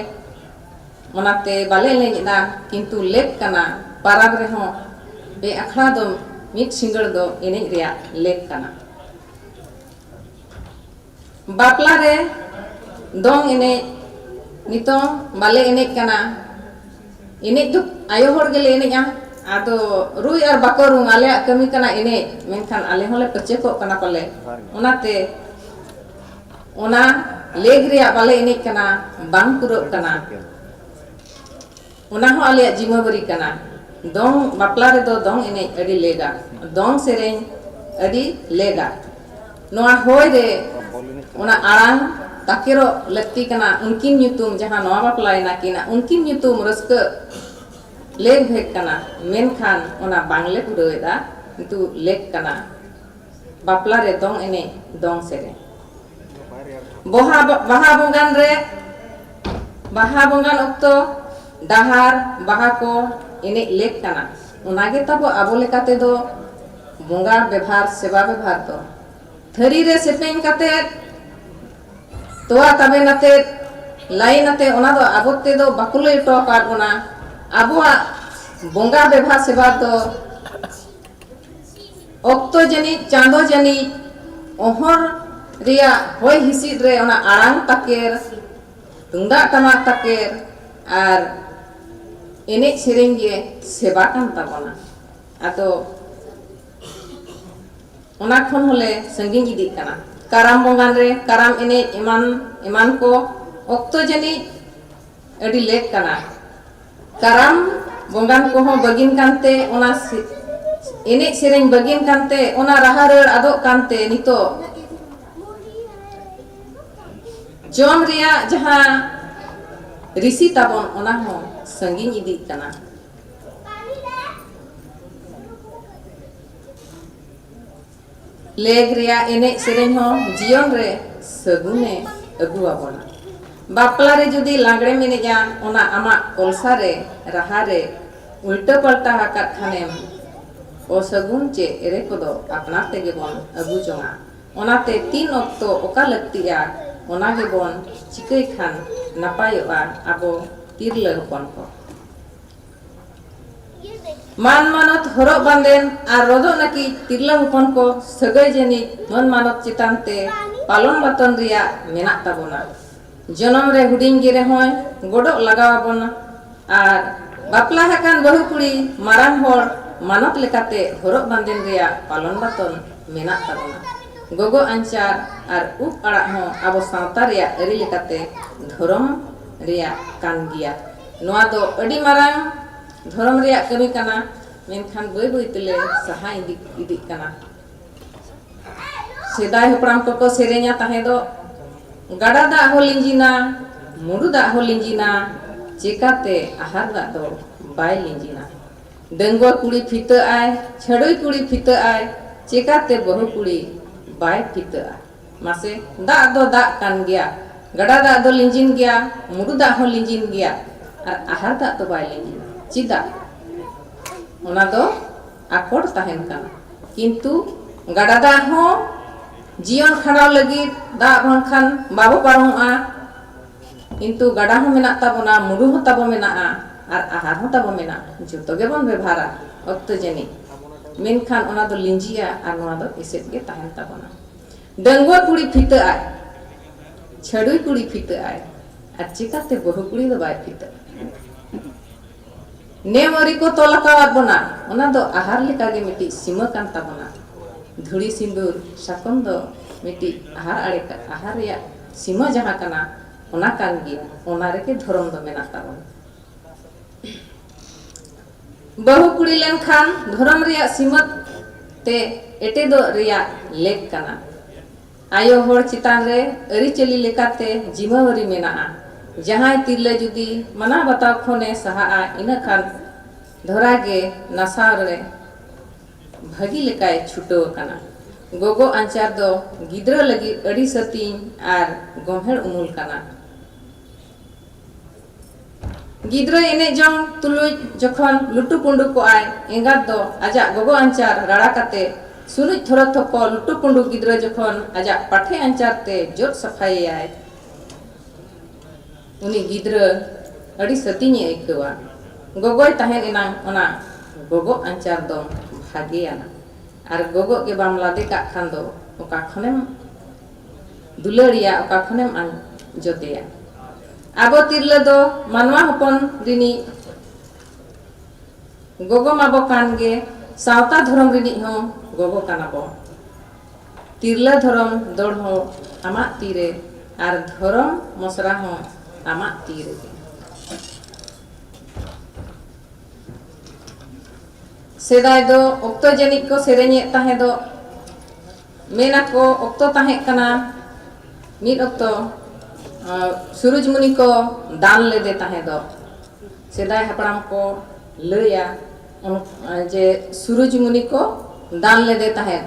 ᱚᱱᱟᱛᱮ ᱵᱟᱞᱮ ᱮᱱᱮᱡ ᱮᱫᱟ, ᱠᱤᱱᱛᱩ ᱞᱮᱠ ᱠᱟᱱᱟ᱾ ᱯᱟᱨᱟᱵᱽ ᱨᱮᱦᱚᱸ ᱯᱮ ᱟᱠᱷᱲᱟ ᱫᱚ ᱢᱤᱫ ᱥᱤᱸᱜᱟᱹᱲ ᱫᱚ ᱮᱱᱮᱡ ᱨᱮᱭᱟᱜ ᱞᱮᱠ ᱠᱟᱱᱟ᱾ ᱵᱟᱯᱞᱟ ᱨᱮ ᱫᱚᱝ ᱮᱱᱮᱡ ᱱᱤᱛᱚᱝ ᱵᱟᱞᱮ ᱮᱱᱮᱡ ᱠᱟᱱᱟ᱾ ᱮᱱᱮᱡ ᱫᱚ ᱟᱭᱳ ᱦᱚᱲ ᱜᱮᱞᱮ ᱮᱱᱮᱡᱼᱟ᱾ ᱟᱫᱚ ᱨᱩᱭ ᱟᱨ ᱵᱟᱠᱚ ᱨᱩᱝ, ᱟᱞᱮᱭᱟᱜ ᱠᱟᱹᱢᱤ ᱠᱟᱱᱟ ᱮᱱᱮᱡ, ᱢᱮᱱᱠᱷᱟᱱ ᱟᱞᱮ ᱦᱚᱸᱞᱮ ᱯᱟᱹᱪᱟᱹᱠᱚᱜ ᱠᱟᱱᱟ ᱯᱟᱞᱮ᱾ ᱚᱱᱟᱛᱮ ᱚᱱᱟ ᱞᱮᱜᱽ ᱨᱮᱭᱟᱜ ᱵᱟᱞᱮ ᱮᱱᱮᱡ ᱠᱟᱱᱟ, ᱵᱟᱝ ᱯᱩᱨᱟᱹᱜ ᱠᱟᱱᱟ, ᱚᱱᱟ ᱦᱚᱸ ᱟᱞᱮᱭᱟᱜ ᱡᱤᱢᱟᱹᱵᱟᱹᱨᱤ ᱠᱟᱱᱟ᱾ ᱫᱚᱝ ᱵᱟᱯᱞᱟ ᱨᱮᱫᱚ ᱫᱚᱝ ᱮᱱᱮᱡ ᱟᱹᱰᱤ ᱞᱮᱜᱟ, ᱫᱚᱝ ᱥᱮᱨᱮᱧ ᱟᱹᱰᱤ ᱞᱮᱜᱟ᱾ ᱱᱚᱣᱟ ᱦᱚᱭ ᱨᱮ ᱚᱱᱟ ᱟᱲᱟᱝ ᱛᱟᱠᱮᱨᱚᱜ ᱞᱟᱹᱠᱛᱤ ᱠᱟᱱᱟ᱾ ᱩᱱᱠᱤᱱ ᱧᱩᱛᱩᱢ, ᱡᱟᱦᱟᱸ ᱱᱚᱣᱟ ᱵᱟᱯᱞᱟᱭᱮᱱᱟ ᱠᱤᱱᱟ, ᱩᱱᱠᱤᱱ ᱧᱩᱛᱩᱢ ᱨᱟᱹᱥᱠᱟᱹ ᱞᱮᱠ ᱵᱷᱮᱫ ᱠᱟᱱᱟ, ᱢᱮᱱᱠᱷᱟᱱ ᱚᱱᱟ ᱵᱟᱝᱞᱮ ᱯᱩᱨᱟᱹᱣᱮᱫᱟ᱾ ᱠᱤᱱᱛᱩ ᱞᱮᱠ ᱠᱟᱱᱟ ᱵᱟᱯᱞᱟ ᱨᱮ ᱫᱚᱝ ᱮᱱᱮᱡ, ᱫᱚᱝ ᱥᱮᱨᱮᱧ᱾ ᱵᱟᱦᱟ ᱵᱟᱦᱟ ᱵᱚᱸᱜᱟᱱ ᱨᱮ, ᱵᱟᱦᱟ ᱵᱚᱸᱜᱟᱱ ᱚᱠᱛᱚ ᱰᱟᱦᱟᱨ ᱵᱟᱦᱟ ᱠᱚ ᱮᱱᱮᱡ ᱞᱮᱠ ᱠᱟᱱᱟ᱾ ᱚᱱᱟᱜᱮ ᱛᱟᱵᱚ ᱟᱵᱚ ᱞᱮᱠᱟ ᱛᱮᱫᱚ ᱵᱚᱸᱜᱟ ᱵᱮᱵᱷᱟᱨ, ᱥᱮᱵᱟ ᱵᱮᱵᱷᱟᱨ ᱫᱚ᱾ ᱛᱷᱟᱹᱨᱤ ᱨᱮ ᱥᱮᱯᱮᱧ ᱠᱟᱛᱮ, ᱛᱚᱣᱟ ᱛᱟᱵᱮᱱ ᱟᱛᱮ, ᱞᱟᱭᱤᱱ ᱟᱛᱮ, ᱚᱱᱟ ᱫᱚ ᱟᱵᱚ ᱛᱮᱫᱚ ᱵᱟᱠᱚ ᱞᱟᱹᱭ ᱦᱚᱴᱚ ᱟᱠᱟᱫ ᱵᱚᱱᱟ᱾ ᱟᱵᱚᱣᱟᱜ ᱵᱚᱸᱜᱟ ᱵᱮᱵᱷᱟ ᱥᱮᱵᱟ ᱫᱚ ᱚᱠᱛᱚ ᱡᱟᱹᱱᱤᱡ, ᱪᱟᱸᱫᱚ ᱡᱟᱹᱱᱤᱡ, ᱚᱦᱚᱨ ᱨᱮᱭᱟᱜ ᱦᱚᱭ ᱦᱤᱸᱥᱤᱫ ᱨᱮ ᱚᱱᱟ ᱟᱲᱟᱝ ᱛᱟᱠᱮᱨ, ᱛᱩᱢᱫᱟᱜ ᱴᱟᱢᱟᱠ ᱛᱟᱠᱮᱨ ᱟᱨ ᱮᱱᱮᱡ ᱥᱮᱨᱮᱧ ᱜᱮ ᱥᱮᱵᱟ ᱠᱟᱱ ᱛᱟᱵᱚᱱᱟ᱾ ᱟᱫᱚ ᱚᱱᱟ ᱠᱷᱚᱱ ᱦᱚᱸᱞᱮ ᱥᱟᱺᱜᱤᱧ ᱤᱫᱤᱜ ᱠᱟᱱᱟ᱾ ᱠᱟᱨᱟᱢ ᱵᱚᱸᱜᱟᱱ ᱨᱮ ᱠᱟᱨᱟᱢ ᱮᱱᱮᱡ ᱮᱢᱟᱱ ᱮᱢᱟᱱ ᱠᱚ ᱚᱠᱛᱚ ᱡᱟᱹᱱᱤᱡ ᱟᱹᱰᱤ ᱞᱮᱠ ᱠᱟᱱᱟ᱾ ᱠᱟᱨᱟᱢ ᱵᱚᱸᱜᱟᱱ ᱠᱚᱦᱚᱸ ᱵᱟᱹᱜᱤᱱ ᱠᱟᱱᱛᱮ, ᱚᱱᱟ ᱥᱮ-, ᱮᱱᱮᱡ ᱥᱮᱨᱮᱧ ᱵᱟᱹᱜᱤᱱ ᱠᱟᱱᱛᱮ, ᱚᱱᱟ ᱨᱟᱦᱟ ᱨᱟᱹᱲ ᱟᱫᱚᱜ ᱠᱟᱱᱛᱮ ᱱᱤᱛᱚᱜ ᱡᱚᱢ ᱨᱮᱭᱟᱜ ᱡᱟᱦᱟᱸ ᱨᱤᱥᱤ ᱛᱟᱵᱚᱱ, ᱚᱱᱟ ᱦᱚᱸ ᱥᱟᱺᱜᱤᱧ ᱤᱫᱤᱜ ᱠᱟᱱᱟ᱾ ᱞᱮᱜᱽ ᱨᱮᱭᱟᱜ ᱮᱱᱮᱡ ᱥᱮᱨᱮᱧ ᱦᱚᱸ ᱡᱤᱭᱚᱱ ᱨᱮ ᱥᱟᱹᱜᱩᱱᱮ ᱟᱹᱜᱩ ᱟᱵᱚᱱᱟ᱾ ᱵᱟᱯᱞᱟ ᱨᱮ ᱡᱩᱫᱤ ᱞᱟᱜᱽᱲᱮᱢ ᱮᱱᱮᱡᱼᱟ, ᱚᱱᱟ ᱟᱢᱟᱜ ᱠᱚᱞᱥᱟ ᱨᱮ, ᱨᱟᱦᱟ ᱨᱮ ᱩᱞᱴᱟᱹ ᱯᱟᱞᱴᱟ ᱟᱠᱟᱫ ᱠᱷᱟᱱᱮᱢ, ᱚᱥᱟᱹᱜᱩᱱ ᱪᱮ ᱮᱲᱮ ᱠᱚᱫᱚ ᱟᱯᱱᱟᱨ ᱛᱮᱜᱮ ᱵᱚᱱ ᱟᱹᱜᱩ ᱡᱚᱝᱟ᱾ ᱚᱱᱟᱛᱮ ᱛᱤᱱ ᱚᱠᱛᱚ ᱚᱠᱟ ᱞᱟᱹᱠᱛᱤᱜᱼᱟ, ᱚᱱᱟ ᱜᱮᱵᱚᱱ ᱪᱤᱠᱟᱹᱭ ᱠᱷᱟᱱ ᱱᱟᱯᱟᱭᱚᱜᱼᱟ ᱟᱵᱚ ᱛᱤᱨᱞᱟᱹ ᱦᱚᱯᱚᱱ ᱠᱚ᱾ ᱢᱟᱱ ᱢᱟᱱᱚᱛ, ᱦᱚᱨᱚᱜ ᱵᱟᱸᱫᱮᱱ ᱟᱨ ᱨᱚᱫᱚᱜ ᱱᱟᱹᱠᱤᱡ ᱛᱤᱨᱞᱟᱹ ᱦᱚᱯᱚᱱ ᱠᱚ ᱥᱟᱹᱜᱟᱹᱭ ᱡᱟᱹᱱᱤᱡ ᱢᱟᱹᱱ ᱢᱟᱱᱚᱛ ᱪᱮᱛᱟᱱ ᱛᱮ ᱯᱟᱞᱚᱱ ᱵᱟᱛᱚᱱ ᱨᱮᱭᱟᱜ ᱢᱮᱱᱟᱜ ᱛᱟᱵᱚᱱᱟ᱾ ᱡᱚᱱᱚᱢ ᱨᱮ ᱦᱩᱰᱤᱧ ᱜᱮ ᱨᱮᱦᱚᱸᱭ ᱜᱚᱰᱚᱜ ᱞᱟᱜᱟᱣ ᱟᱵᱚᱱᱟ ᱟᱨ ᱵᱟᱯᱞᱟ ᱟᱠᱟᱱ ᱵᱟᱹᱦᱩ ᱠᱩᱲᱤ ᱢᱟᱨᱟᱝ ᱦᱚᱲ ᱢᱟᱱᱚᱛ ᱞᱮᱠᱟᱛᱮ ᱦᱚᱨᱚᱜ ᱵᱟᱸᱫᱮᱱ ᱨᱮᱭᱟᱜ ᱯᱟᱞᱚᱱ ᱵᱟᱛᱚᱱ ᱢᱮᱱᱟᱜ ᱛᱟᱵᱚᱱᱟ᱾ ᱜᱚᱜᱚ ᱟᱧᱪᱟᱨ ᱟᱨ ᱩᱵ ᱟᱲᱟᱜ ᱦᱚᱸ ᱟᱵᱚ ᱥᱟᱶᱛᱟ ᱨᱮᱭᱟᱜ ᱟᱹᱨᱤ ᱞᱮᱠᱟᱛᱮ ᱫᱷᱚᱨᱚᱢ ᱨᱮᱭᱟᱜ ᱠᱟᱱ ᱜᱮᱭᱟ᱾ ᱱᱚᱣᱟ ᱫᱚ ᱟᱹᱰᱤ ᱢᱟᱨᱟᱝ ᱫᱷᱚᱨᱚᱢ ᱨᱮᱭᱟᱜ ᱠᱟᱹᱢᱤ ᱠᱟᱱᱟ, ᱢᱮᱱᱠᱷᱟᱱ ᱵᱟᱹᱭ ᱵᱟᱹᱭ ᱛᱮᱞᱮ ᱥᱟᱦᱟ ᱤᱫᱤ ᱤᱫᱤᱜ ᱠᱟᱱᱟ᱾ ᱥᱮᱫᱟᱭ ᱦᱟᱯᱲᱟᱢ ᱠᱚᱠᱚ ᱥᱮᱨᱮᱧᱟ ᱛᱟᱦᱮᱸ ᱫᱚ, "ᱜᱟᱰᱟ ᱫᱟᱜ ᱦᱚᱸ ᱞᱤᱸᱡᱤᱱᱟ, ᱢᱩᱰᱩ ᱫᱟᱜ ᱦᱚᱸ ᱞᱤᱸᱡᱤᱱᱟ, ᱪᱮᱠᱟᱛᱮ ᱟᱦᱟᱨ ᱫᱟᱜ ᱫᱚ ᱵᱟᱭ ᱞᱤᱸᱡᱤᱱᱟ?" ᱰᱟᱺᱜᱩᱣᱟᱹ ᱠᱩᱲᱤ ᱯᱷᱤᱛᱟᱹᱜ ᱟᱭ, ᱪᱷᱟᱹᱰᱩᱭ ᱠᱩᱲᱤ ᱯᱷᱤᱛᱟᱹᱜ ᱟᱭ, ᱪᱮᱠᱟᱛᱮ ᱵᱟᱹᱦᱩ ᱠᱩᱲᱤ ᱵᱟᱭ ᱯᱷᱤᱛᱟᱹᱜᱼᱟ? ᱢᱟᱥᱮ, ᱫᱟᱜ ᱫᱚ ᱫᱟᱜ ᱠᱟᱱ ᱜᱮᱭᱟ, ᱜᱟᱰᱟ ᱫᱟᱜ ᱫᱚ ᱞᱤᱸᱡᱤᱱ ᱜᱮᱭᱟ, ᱢᱩᱰᱩ ᱫᱟᱜ ᱦᱚᱸ ᱞᱤᱸᱡᱤᱱ ᱜᱮᱭᱟ, ᱟᱨ ᱟᱦᱟᱨ ᱫᱟᱜ ᱫᱚ ᱵᱟᱭ ᱞᱤᱸᱡᱤᱱᱟ᱾ ᱪᱮᱫᱟᱜ? ᱚᱱᱟ ᱫᱚ ᱟᱠᱚᱴ ᱛᱟᱦᱮᱱ ᱠᱟᱱᱟ᱾ ᱠᱤᱱᱛᱩ ᱜᱟᱰᱟ ᱫᱟᱜ ᱦᱚᱸ ᱡᱤᱭᱚᱱ ᱠᱷᱟᱸᱰᱟᱣ ᱞᱟᱹᱜᱤᱫ ᱫᱟᱜ ᱵᱟᱝᱠᱷᱟᱱ ᱵᱟᱵᱚ ᱯᱟᱨᱚᱢᱚᱜᱼᱟ᱾ ᱠᱤᱱᱛᱩ ᱜᱟᱰᱟ ᱦᱚᱸ ᱢᱮᱱᱟᱜ ᱛᱟᱵᱚᱱᱟ, ᱢᱩᱰᱩ ᱦᱚᱸ ᱛᱟᱵᱚ ᱢᱮᱱᱟᱜᱼᱟ, ᱟᱨ ᱟᱦᱟᱨ ᱦᱚᱸ ᱛᱟᱵᱚ ᱢᱮᱱᱟᱜᱼᱟ᱾ ᱡᱚᱛᱚ ᱜᱮᱵᱚᱱ ᱵᱮᱵᱷᱟᱨᱟ ᱚᱠᱛᱚ ᱡᱟᱹᱱᱤᱡ, ᱢᱮᱱᱠᱷᱟᱱ ᱚᱱᱟ ᱫᱚ ᱞᱤᱸᱡᱤᱭᱟ ᱟᱨ ᱱᱚᱣᱟ ᱫᱚ ᱮᱥᱮᱫ ᱜᱮ ᱛᱟᱦᱮᱱ ᱛᱟᱵᱚᱱᱟ᱾ ᱰᱟᱺᱜᱩᱣᱟᱹ ᱠᱩᱲᱤ ᱯᱷᱤᱛᱟᱹᱜ ᱟᱭ, ᱪᱷᱟᱹᱰᱩᱭ ᱠᱩᱲᱤ ᱯᱷᱤᱛᱟᱹᱜ ᱟᱭ, ᱟᱨ ᱪᱤᱠᱟᱹᱛᱮ ᱵᱟᱹᱦᱩ ᱠᱩᱲᱤ ᱫᱚ ᱵᱟᱭ ᱯᱷᱤᱛᱟᱹᱜᱼᱟ? ᱱᱮᱢ ᱟᱹᱨᱤ ᱠᱚ ᱛᱚᱞ ᱟᱠᱟᱣᱟᱫ ᱵᱚᱱᱟ, ᱚᱱᱟ ᱫᱚ ᱟᱦᱟᱨ ᱞᱮᱠᱟᱜᱮ ᱢᱤᱫᱴᱤᱡ ᱥᱤᱢᱟᱹ ᱠᱟᱱ ᱛᱟᱵᱚᱱᱟ᱾ ᱫᱷᱩᱲᱤ ᱥᱤᱸᱫᱩᱨ ᱥᱟᱠᱚᱢ ᱫᱚ ᱢᱤᱫᱴᱤᱡ ᱟᱦᱟᱨ ᱟᱲᱮ ᱠᱟ-, ᱟᱦᱟᱨ ᱨᱮᱭᱟᱜ ᱥᱤᱢᱟᱹ ᱡᱟᱦᱟᱸ ᱠᱟᱱᱟ, ᱚᱱᱟ ᱠᱟᱱ ᱜᱮᱭᱟ, ᱚᱱᱟ ᱨᱮᱜᱮ ᱫᱷᱚᱨᱚᱢ ᱫᱚ ᱢᱮᱱᱟᱜ ᱛᱟᱵᱚᱱᱟ᱾ ᱵᱟᱹᱦᱩ ᱠᱩᱲᱤ ᱞᱮᱱᱠᱷᱟᱱ ᱫᱷᱚᱨᱚᱢ ᱨᱮᱭᱟᱜ ᱥᱤᱢᱟᱹ ᱛᱮ ᱮᱴᱮᱫᱚᱜ ᱨᱮᱭᱟᱜ ᱞᱮᱠ ᱠᱟᱱᱟ᱾ ᱟᱭᱳ ᱦᱚᱲ ᱪᱮᱛᱟᱱ ᱨᱮ ᱟᱹᱨᱤᱪᱟᱹᱞᱤ ᱞᱮᱠᱟᱛᱮ ᱡᱤᱢᱟᱹᱣᱟᱨᱤ ᱢᱮᱱᱟᱜᱼᱟ᱾ ᱡᱟᱦᱟᱸᱭ ᱛᱤᱨᱞᱟᱹ ᱡᱩᱫᱤ ᱢᱟᱱᱟᱣ ᱵᱟᱛᱟᱣ ᱠᱷᱚᱱᱮ ᱥᱟᱦᱟᱜᱼᱟ, ᱤᱱᱟᱹ ᱠᱷᱟᱱ ᱫᱷᱚᱨᱟ ᱜᱮ ᱱᱟᱥᱟᱣ ᱨᱮ ᱵᱷᱟᱹᱜᱤ ᱞᱮᱠᱟᱭ ᱪᱷᱩᱴᱟᱹᱣ ᱟᱠᱟᱱᱟ᱾ ᱜᱚᱜᱚ ᱟᱧᱪᱟᱨ ᱫᱚ ᱜᱤᱫᱽᱨᱟᱹ ᱞᱟᱹᱜᱤᱫ ᱟᱹᱰᱤ ᱥᱟᱹᱛᱤᱧ ᱟᱨ ᱜᱚᱢᱦᱮᱲ ᱩᱢᱩᱞ ᱠᱟᱱᱟ᱾ ᱜᱤᱫᱽᱨᱟᱹ ᱮᱱᱮᱡ ᱡᱚᱝ ᱛᱩᱞᱩᱡ ᱡᱚᱠᱷᱚᱱ ᱞᱩᱴᱩ ᱯᱩᱸᱰᱩ ᱠᱚᱜᱼᱟᱭ, ᱮᱸᱜᱟᱛ ᱫᱚ ᱟᱡᱟᱜ ᱜᱚᱜᱚ ᱟᱧᱪᱟᱨ ᱨᱟᱲᱟ ᱠᱟᱛᱮ ᱥᱩᱱᱩᱡ ᱛᱷᱚᱨᱚ ᱛᱷᱚᱯᱚ ᱞᱩᱴᱩ ᱯᱩᱸᱰᱩ ᱜᱤᱫᱽᱨᱟᱹ ᱡᱚᱠᱷᱚᱱ ᱟᱡᱟᱜ ᱯᱟᱴᱷᱮ ᱟᱧᱪᱟᱨ ᱛᱮ ᱡᱚᱫ ᱥᱟᱯᱷᱟᱭᱮᱭᱟᱭ, ᱩᱱᱤ ᱜᱤᱫᱽᱨᱟᱹ ᱟᱹᱰᱤ ᱥᱟᱹᱛᱤᱧ ᱮ ᱟᱹᱭᱠᱟᱹᱣᱟ᱾ ᱜᱚᱜᱚᱭ ᱛᱟᱦᱮᱸ ᱮᱱᱟᱝ ᱚᱱᱟ ᱜᱚᱜᱚ ᱟᱧᱪᱟᱨ ᱫᱚ ᱵᱷᱟᱜᱮᱭᱟᱱᱟ᱾ ᱟᱨ ᱜᱚᱜᱚ ᱜᱮ ᱵᱟᱢ ᱞᱟᱫᱮ ᱠᱟᱜ ᱠᱷᱟᱱ ᱫᱚ ᱚᱠᱟ ᱠᱷᱚᱱᱮᱢ ᱫᱩᱞᱟᱹᱲᱤᱭᱟ, ᱚᱠᱟ ᱠᱷᱚᱱᱮᱢ ᱟᱸᱡᱚᱫᱮᱭᱟ? ᱟᱵᱚ ᱛᱤᱨᱞᱟᱹ ᱫᱚ ᱢᱟᱱᱣᱟ ᱦᱚᱯᱚᱱ ᱨᱤᱱᱤᱡ ᱜᱚᱜᱚ ᱢᱟᱵᱚ ᱠᱟᱱ ᱜᱮ, ᱥᱟᱶᱛᱟ ᱫᱷᱚᱨᱚᱢ ᱨᱤᱱᱤᱡ ᱦᱚᱸ ᱜᱚᱜᱚ ᱠᱟᱱᱟ ᱵᱚ᱾ ᱛᱤᱨᱞᱟᱹ ᱫᱷᱚᱨᱚᱢ ᱫᱚᱲ ᱦᱚᱸ ᱟᱢᱟᱜ ᱛᱤᱨᱮ, ᱟᱨ ᱫᱷᱚᱨᱚᱢ ᱢᱚᱥᱨᱟ ᱦᱚᱸ ᱟᱢᱟᱜ ᱛᱤ ᱨᱮᱜᱮ᱾ ᱥᱮᱫᱟᱭ ᱫᱚ ᱚᱠᱛᱚ ᱡᱟᱹᱱᱤᱡ ᱠᱚ ᱥᱮᱨᱮᱧᱮᱫ ᱛᱟᱦᱮᱸ ᱫᱚ, ᱢᱮᱱᱟᱠᱚ ᱚᱠᱛᱚ ᱛᱟᱦᱮᱸ ᱠᱟᱱᱟ, ᱢᱤᱫ ᱚᱠᱛᱚ, ᱟᱸ, ᱥᱩᱨᱩᱡᱽᱢᱩᱱᱤ ᱠᱚ ᱫᱟᱱ ᱞᱮᱫᱮ ᱛᱟᱦᱮᱸ ᱫᱚ᱾ ᱥᱮᱫᱟᱭ ᱦᱟᱯᱲᱟᱢ ᱠᱚ ᱞᱟᱹᱭᱟ, ᱚᱱ-, ᱡᱮ ᱥᱩᱨᱩᱡᱽᱢᱩᱱᱤ ᱠᱚ ᱫᱟᱱ ᱞᱮᱫᱮ ᱛᱟᱦᱮᱸᱫ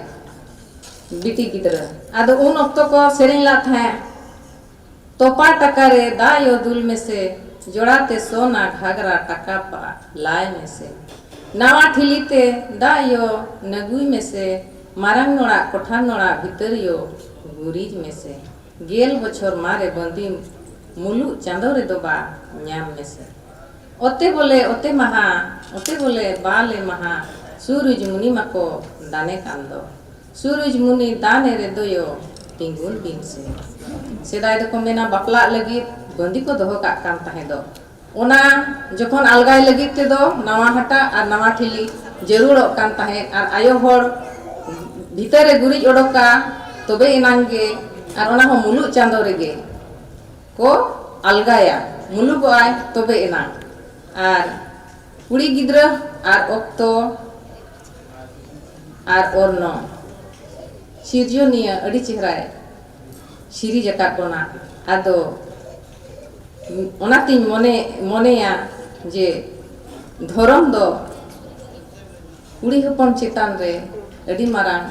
ᱵᱤᱴᱤ ᱜᱤᱫᱽᱨᱟᱹ᱾ ᱟᱫᱚ ᱩᱱ ᱚᱠᱛᱚ ᱠᱚ ᱥᱮᱨᱮᱧ ᱞᱮᱫ ᱛᱟᱦᱮᱸᱫ, "ᱛᱚᱯᱟ ᱴᱟᱠᱟ ᱨᱮ ᱫᱟᱜ ᱭᱚ ᱫᱩᱞ ᱢᱮᱥᱮ, ᱡᱚᱲᱟ ᱛᱮ ᱥᱚᱱᱟ ᱜᱷᱟᱜᱽᱨᱟ ᱴᱟᱠᱟ ᱯᱟ-, ᱞᱟᱭ ᱢᱮᱥᱮ᱾ ᱱᱟᱣᱟ ᱴᱷᱤᱞᱤ ᱛᱮ ᱫᱟᱜ ᱭᱚ ᱱᱟᱹᱜᱩᱭ ᱢᱮᱥᱮ, ᱢᱟᱨᱟᱝ ᱱᱚᱲᱟᱜ ᱠᱚᱴᱷᱟ ᱱᱚᱲᱟᱜ ᱵᱷᱤᱛᱟᱹᱨ ᱭᱚ ᱜᱩᱨᱤᱡ ᱢᱮᱥᱮ᱾ ᱜᱮᱞ ᱵᱚᱪᱷᱚᱨ ᱢᱟᱨᱮ ᱵᱟᱸᱫᱤ ᱢᱩᱞᱩᱜ ᱪᱟᱸᱫᱚ ᱨᱮᱫᱚ ᱵᱟ ᱧᱟᱢ ᱢᱮᱥᱮ᱾ ᱚᱛᱮ ᱵᱚᱞᱮ ᱚᱛᱮ ᱢᱟᱦᱟ, ᱚᱛᱮ ᱵᱚᱞᱮ ᱵᱟᱞᱮ ᱢᱟᱦᱟ, ᱥᱩᱨᱩᱡᱽ ᱢᱩᱱᱤ ᱢᱟᱠᱚ ᱫᱟᱱᱮ ᱠᱟᱱ ᱫᱚ᱾ ᱥᱩᱨᱩᱡᱽ ᱢᱩᱱᱤ ᱫᱟᱱᱮ ᱨᱮ ᱫᱚᱭᱚ, ᱛᱤᱸᱜᱩᱱ ᱵᱤᱱ ᱥᱮ᱾" ᱥᱮᱫᱟᱭ ᱫᱚᱠᱚ ᱢᱮᱱᱟ ᱵᱟᱯᱞᱟᱜ ᱞᱟᱹᱜᱤᱫ ᱵᱟᱸᱫᱤ ᱠᱚ ᱫᱚᱦᱚ ᱠᱟᱜ ᱠᱟᱱ ᱛᱟᱦᱮᱸ ᱫᱚ᱾ ᱚᱱᱟ ᱡᱚᱠᱷᱚᱱ ᱟᱞᱜᱟᱭ ᱞᱟᱹᱜᱤᱫ ᱛᱮᱫᱚ ᱱᱟᱣᱟ ᱦᱟᱴᱟᱜ ᱟᱨ ᱱᱟᱣᱟ ᱴᱷᱤᱞᱤ ᱡᱟᱹᱨᱩᱲᱚᱜ ᱠᱟᱱ ᱛᱟᱦᱮᱸᱫ, ᱟᱨ ᱟᱭᱳ ᱦᱚᱲ ᱵᱷᱤᱛᱟᱹᱨ ᱨᱮ ᱜᱩᱨᱤᱡ ᱚᱰᱚᱠᱟ, ᱛᱚᱵᱮ ᱮᱱᱟᱝ ᱜᱮ, ᱟᱨ ᱚᱱᱟ ᱦᱚᱸ ᱢᱩᱞᱩᱜ ᱪᱟᱸᱫᱚ ᱨᱮᱜᱮ ᱠᱚ ᱟᱞᱜᱟᱭᱟ, ᱢᱩᱞᱩᱜᱚᱜᱼᱟᱭ ᱛᱚᱵᱮ ᱮᱱᱟᱝ᱾ ᱟᱨ ᱠᱩᱲᱤ ᱜᱤᱫᱽᱨᱟᱹ ᱟᱨ ᱚᱠᱛᱚ ᱟᱨ ᱚᱨᱱᱚ ᱥᱤᱨᱡᱚᱱᱤᱭᱟᱹ ᱟᱹᱰᱤ ᱪᱮᱦᱨᱟᱭ ᱥᱤᱨᱤᱡᱽ ᱟᱠᱟᱫ ᱵᱚᱱᱟ᱾ ᱟᱫᱚ ᱚᱱᱟᱛᱤᱧ ᱢᱚᱱᱮ, ᱢᱚᱱᱮᱭᱟ ᱡᱮ ᱫᱷᱚᱨᱚᱢ ᱫᱚ ᱠᱩᱲᱤ ᱦᱚᱯᱚᱱ ᱪᱮᱛᱟᱱ ᱨᱮ ᱟᱹᱰᱤ ᱢᱟᱨᱟᱝ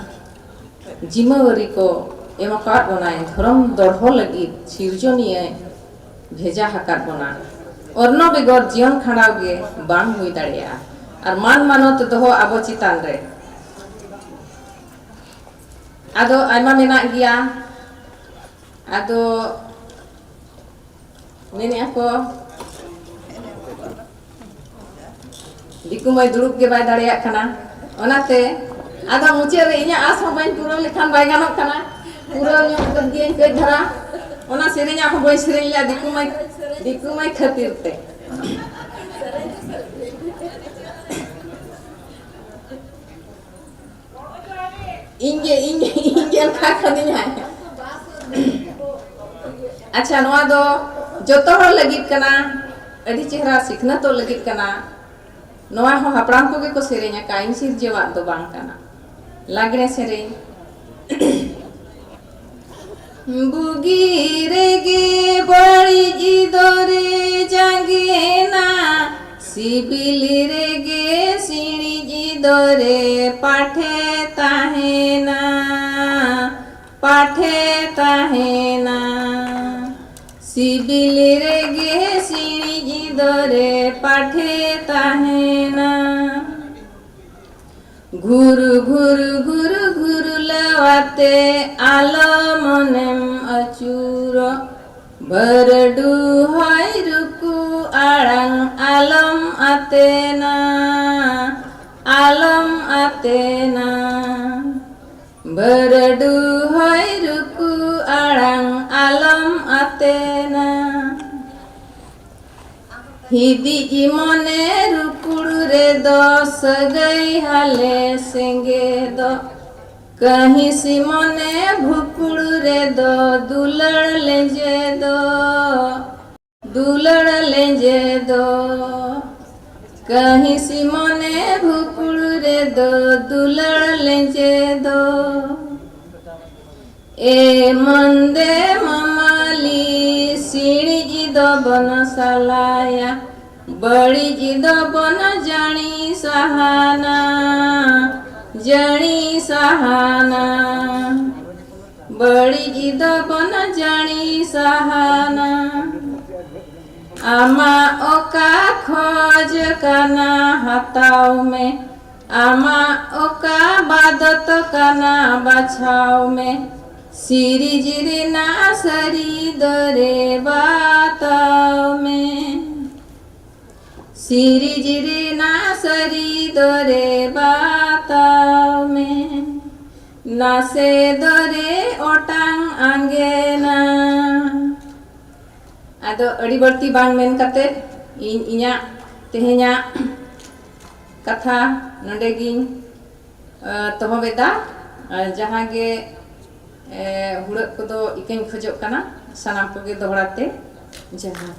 ᱡᱤᱢᱟᱹᱣᱟᱹᱨᱤ ᱠᱚ ᱮᱢ ᱟᱠᱟᱫ ᱵᱚᱱᱟᱭ᱾ ᱫᱷᱚᱨᱚᱢ ᱫᱚᱲᱦᱚ ᱞᱟᱹᱜᱤᱫ ᱥᱤᱨᱡᱚᱱᱤᱭᱟᱹ ᱵᱷᱮᱡᱟ ᱟᱠᱟᱫ ᱵᱚᱱᱟ᱾ ᱚᱨᱱᱚ ᱵᱮᱜᱚᱨ ᱡᱤᱭᱚᱱ ᱠᱷᱟᱸᱰᱟᱣ ᱜᱮ ᱵᱟᱝ ᱦᱩᱭ ᱫᱟᱲᱮᱭᱟᱜᱼᱟ᱾ ᱟᱨ ᱢᱟᱱ ᱢᱟᱱᱚᱛ ᱫᱚᱦᱚ ᱟᱵᱚ ᱪᱮᱛᱟᱱ ᱨᱮ᱾ ᱟᱫᱚ ᱟᱭᱢᱟ ᱢᱮᱱᱟᱜ ᱜᱮᱭᱟ᱾ ᱟᱫᱚ ᱢᱮᱱᱮᱜᱼᱟ ᱠᱚ, ᱫᱤᱠᱩ ᱢᱟᱹᱭ ᱫᱩᱲᱩᱵ ᱜᱮ ᱵᱟᱭ ᱫᱟᱲᱮᱭᱟᱜ ᱠᱟᱱᱟ᱾ ᱚᱱᱟᱛᱮ ᱟᱫᱚ ᱢᱩᱪᱟᱹᱫ ᱨᱮ ᱤᱧᱟᱹᱜ ᱟᱸᱥ ᱦᱚᱸ ᱵᱟᱹᱧ ᱯᱩᱨᱟᱹᱣ ᱞᱮᱠᱷᱟᱱ ᱵᱟᱭ ᱜᱟᱱᱚᱜ ᱠᱟᱱᱟ᱾ ᱯᱩᱨᱟᱹᱣ ᱧᱚᱜ ᱠᱟᱜ ᱜᱤᱭᱟᱹᱧ ᱠᱟᱹᱡ ᱫᱷᱟᱨᱟ᱾ ᱚᱱᱟ ᱥᱮᱨᱮᱧᱟᱜ ᱦᱚᱸ ᱵᱟᱹᱧ ᱥᱮᱨᱮᱧ ᱞᱮᱜᱼᱟ, ᱫᱤᱠᱩ ᱢᱟᱹᱭ, ᱫᱤᱠᱩ ᱢᱟᱹᱭ ᱠᱷᱟᱹᱛᱤᱨ ᱛᱮ᱾ ᱤᱧ ᱜᱮ, ᱤᱧ ᱜᱮ, ᱤᱧ ᱜᱮ ᱚᱱᱠᱟ ᱠᱟᱹᱱᱟᱹᱧ ᱦᱟᱸᱜ᱾ ᱟᱪᱪᱷᱟ, ᱱᱚᱣᱟ ᱫᱚ ᱡᱚᱛᱚ ᱦᱚᱲ ᱞᱟᱹᱜᱤᱫ ᱠᱟᱱᱟ, ᱟᱹᱰᱤ ᱪᱮᱦᱨᱟ ᱥᱤᱠᱷᱱᱟᱹᱛᱚᱜ ᱞᱟᱹᱜᱤᱫ ᱠᱟᱱᱟ᱾ ᱱᱚᱣᱟ ᱦᱚᱸ ᱦᱟᱯᱲᱟᱢ ᱠᱚᱜᱮ ᱠᱚ ᱥᱮᱨᱮᱧ ᱟᱠᱟᱫᱼᱟ, ᱤᱧ ᱥᱤᱨᱡᱟᱹᱣᱟᱜ ᱫᱚ ᱵᱟᱝ ᱠᱟᱱᱟ᱾ ᱞᱟᱜᱽᱲᱮ ᱥᱮᱨᱮᱧ᱾ ᱵᱩᱜᱤ ᱨᱮᱜᱮ ᱵᱟᱹᱲᱤᱡ ᱫᱚᱨᱮ ᱡᱟᱸᱜᱮᱱᱟ, ᱥᱤᱵᱤᱞ ᱨᱮᱜᱮ ᱥᱤᱬᱤᱡ ᱫᱚᱨᱮ ᱯᱟᱴᱷᱮ ᱛᱟᱦᱮᱱᱟ, ᱯᱟᱴᱷᱮ ᱛᱟᱦᱮᱱᱟ᱾ ᱥᱤᱵᱤᱞ ᱨᱮᱜᱮ ᱥᱤᱬᱤᱡ ᱫᱚᱨᱮ ᱯᱟᱴᱷᱮ ᱛᱟᱦᱮᱱᱟ᱾ ᱜᱷᱩᱨ ᱜᱷᱩᱨ ᱜᱷᱩᱨ ᱜᱷᱩᱨᱞᱟᱹᱣᱟᱛᱮ ᱟᱞᱚ ᱢᱚᱱᱮᱢ ᱟᱹᱪᱩᱨᱚᱜ, ᱵᱷᱟᱹᱨᱰᱩ ᱦᱚᱭ ᱨᱩᱠᱩ ᱟᱲᱟᱝ ᱟᱞᱚᱢ ᱟᱛᱮᱱᱟ, ᱟᱞᱚᱢ ᱟᱛᱮᱱᱟ᱾ ᱵᱷᱟᱹᱨᱰᱩ ᱦᱚᱭ ᱨᱩᱠᱩ ᱟᱲᱟᱝ ᱟᱞᱚᱢ ᱟᱛᱮᱱᱟ᱾ ᱦᱤᱫᱤᱡ ᱢᱚᱱᱮ ᱨᱩᱠᱩᱲ ᱨᱮᱫᱚ ᱥᱟᱹᱜᱟᱹᱭ ᱦᱟᱞᱮ ᱥᱮᱸᱜᱮᱫᱚᱜ, ᱠᱟᱹᱦᱤᱥ ᱢᱚᱱᱮ ᱵᱷᱩᱠᱩᱲ ᱨᱮᱫᱚ ᱫᱩᱞᱟᱹᱲ ᱞᱮᱸᱡᱮᱫᱚᱜ, ᱫᱩᱞᱟᱹᱲ ᱞᱮᱸᱡᱮᱫᱚᱜ᱾ ᱠᱟᱹᱦᱤᱥ ᱢᱚᱱᱮ ᱵᱷᱩᱠᱩᱲ ᱨᱮᱫᱚ ᱫᱩᱞᱟᱹᱲ ᱞᱮᱸᱡᱮᱫᱚᱜ᱾ ᱮ ᱢᱟᱹᱱᱫᱮ ᱢᱟᱢᱟᱞᱤ, ᱥᱤᱬᱤᱡ ᱫᱚᱵᱚᱱ ᱥᱟᱞᱟᱭᱟ, ᱵᱟᱹᱲᱤᱡ ᱫᱚᱵᱚᱱ ᱡᱟᱹᱲᱤ ᱥᱟᱦᱟᱱᱟ, ᱡᱟᱹᱲᱤ ᱥᱟᱦᱟᱱᱟ᱾ ᱵᱟᱹᱲᱤᱡ ᱫᱚᱵᱚᱱ ᱡᱟᱹᱲᱤ ᱥᱟᱦᱟᱱᱟ᱾ ᱟᱢᱟᱜ ᱚᱠᱟ ᱠᱷᱚᱡᱽ ᱠᱟᱱᱟ ᱦᱟᱛᱟᱣ ᱢᱮ, ᱟᱢᱟᱜ ᱚᱠᱟ ᱵᱟᱫᱚᱛ ᱠᱟᱱᱟ ᱵᱟᱪᱷᱟᱣ ᱢᱮ, ᱥᱤᱨᱤᱡᱽ ᱨᱮᱱᱟᱜ ᱥᱟᱹᱨᱤ ᱫᱚᱨᱮ ᱵᱟᱛᱟᱣ ᱢᱮ᱾ ᱥᱤᱨᱤᱡᱽ ᱨᱮᱱᱟᱜ ᱥᱟᱹᱨᱤ ᱫᱚᱨᱮ ᱵᱟᱛᱟᱣ ᱢᱮ, ᱱᱟᱥᱮ ᱫᱚᱨᱮ ᱚᱴᱟᱝ ᱟᱸᱜᱮᱱᱟ᱾ ᱟᱫᱚ ᱟᱹᱰᱤ ᱵᱟᱹᱲᱛᱤ ᱵᱟᱝ ᱢᱮᱱ ᱠᱟᱛᱮ ᱤᱧ ᱤᱧᱟᱹᱜ ᱛᱮᱦᱮᱧᱟᱜ ᱠᱟᱛᱷᱟ ᱱᱚᱰᱮ ᱜᱤᱧ ᱛᱚᱦᱚᱵᱮᱫᱟ᱾ ᱟᱨ ᱡᱟᱦᱟᱸ ᱜᱮ, ᱮ, ᱦᱩᱲᱟᱹᱜ ᱠᱚᱫᱚ ᱤᱠᱟᱹᱧ ᱠᱷᱚᱡᱚᱜ ᱠᱟᱱᱟ, ᱥᱟᱱᱟᱢ ᱠᱚᱜᱮ ᱫᱚᱦᱲᱟ ᱛᱮ ᱡᱚᱦᱟᱨ᱾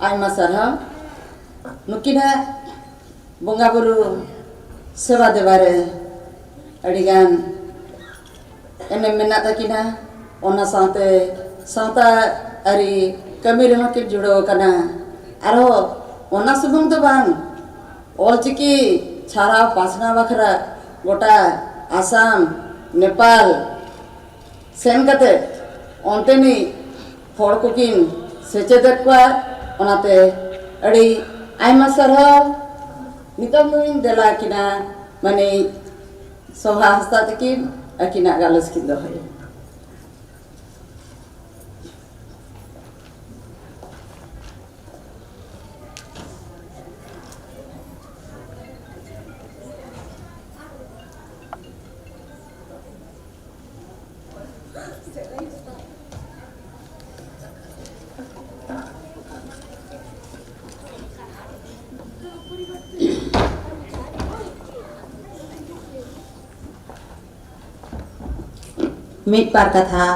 ᱟᱭᱢᱟ ᱥᱟᱨᱦᱟᱣ᱾ ᱱᱩᱠᱤᱱᱟᱜ ᱵᱚᱸᱜᱟ ᱵᱩᱨᱩ ᱥᱮᱵᱟ ᱫᱮᱵᱟ ᱨᱮ ᱟᱹᱰᱤᱜᱟᱱ ᱮᱱᱮᱢ ᱢᱮᱱᱟᱜ ᱛᱟᱹᱠᱤᱱᱟ᱾ ᱚᱱᱟ ᱥᱟᱶᱛᱮ ᱥᱟᱶᱛᱟ ᱟᱹᱨᱤ ᱠᱟᱹᱢᱤ ᱨᱮᱦᱚᱸ ᱠᱤᱱ ᱡᱩᱲᱟᱹᱣ ᱟᱠᱟᱱᱟ᱾ ᱟᱨᱦᱚᱸ ᱚᱱᱟ ᱥᱩᱢᱩᱝ ᱫᱚ ᱵᱟᱝ, ᱚᱞᱪᱤᱠᱤ ᱪᱷᱟᱨᱟᱣ ᱯᱟᱥᱱᱟᱣ ᱵᱟᱠᱷᱨᱟ ᱜᱚᱴᱟ ᱟᱥᱟᱢ, ᱱᱮᱯᱟᱞ ᱥᱮᱱ ᱠᱟᱛᱮ ᱚᱱᱛᱮᱱᱤᱡ ᱦᱚᱲ ᱠᱚᱠᱤᱱ ᱥᱮᱪᱮᱫᱮᱫ ᱠᱚᱣᱟ᱾ ᱚᱱᱟᱛᱮ ᱟᱹᱰᱤ ᱟᱭᱢᱟ ᱥᱟᱨᱦᱟᱣ᱾ ᱱᱤᱛᱚᱝ ᱫᱚᱧ ᱫᱮᱞᱟ ᱠᱤᱱᱟ, ᱢᱟᱱᱮ ᱥᱳᱵᱷᱟ ᱦᱟᱸᱥᱫᱟ ᱛᱟᱹᱠᱤᱱ ᱟᱹᱠᱤᱱᱟᱜ ᱜᱟᱞᱚᱪ ᱠᱤᱱ ᱫᱚᱦᱚᱭᱟ᱾ ᱢᱤᱫ ᱵᱟᱨ ᱠᱟᱛᱷᱟ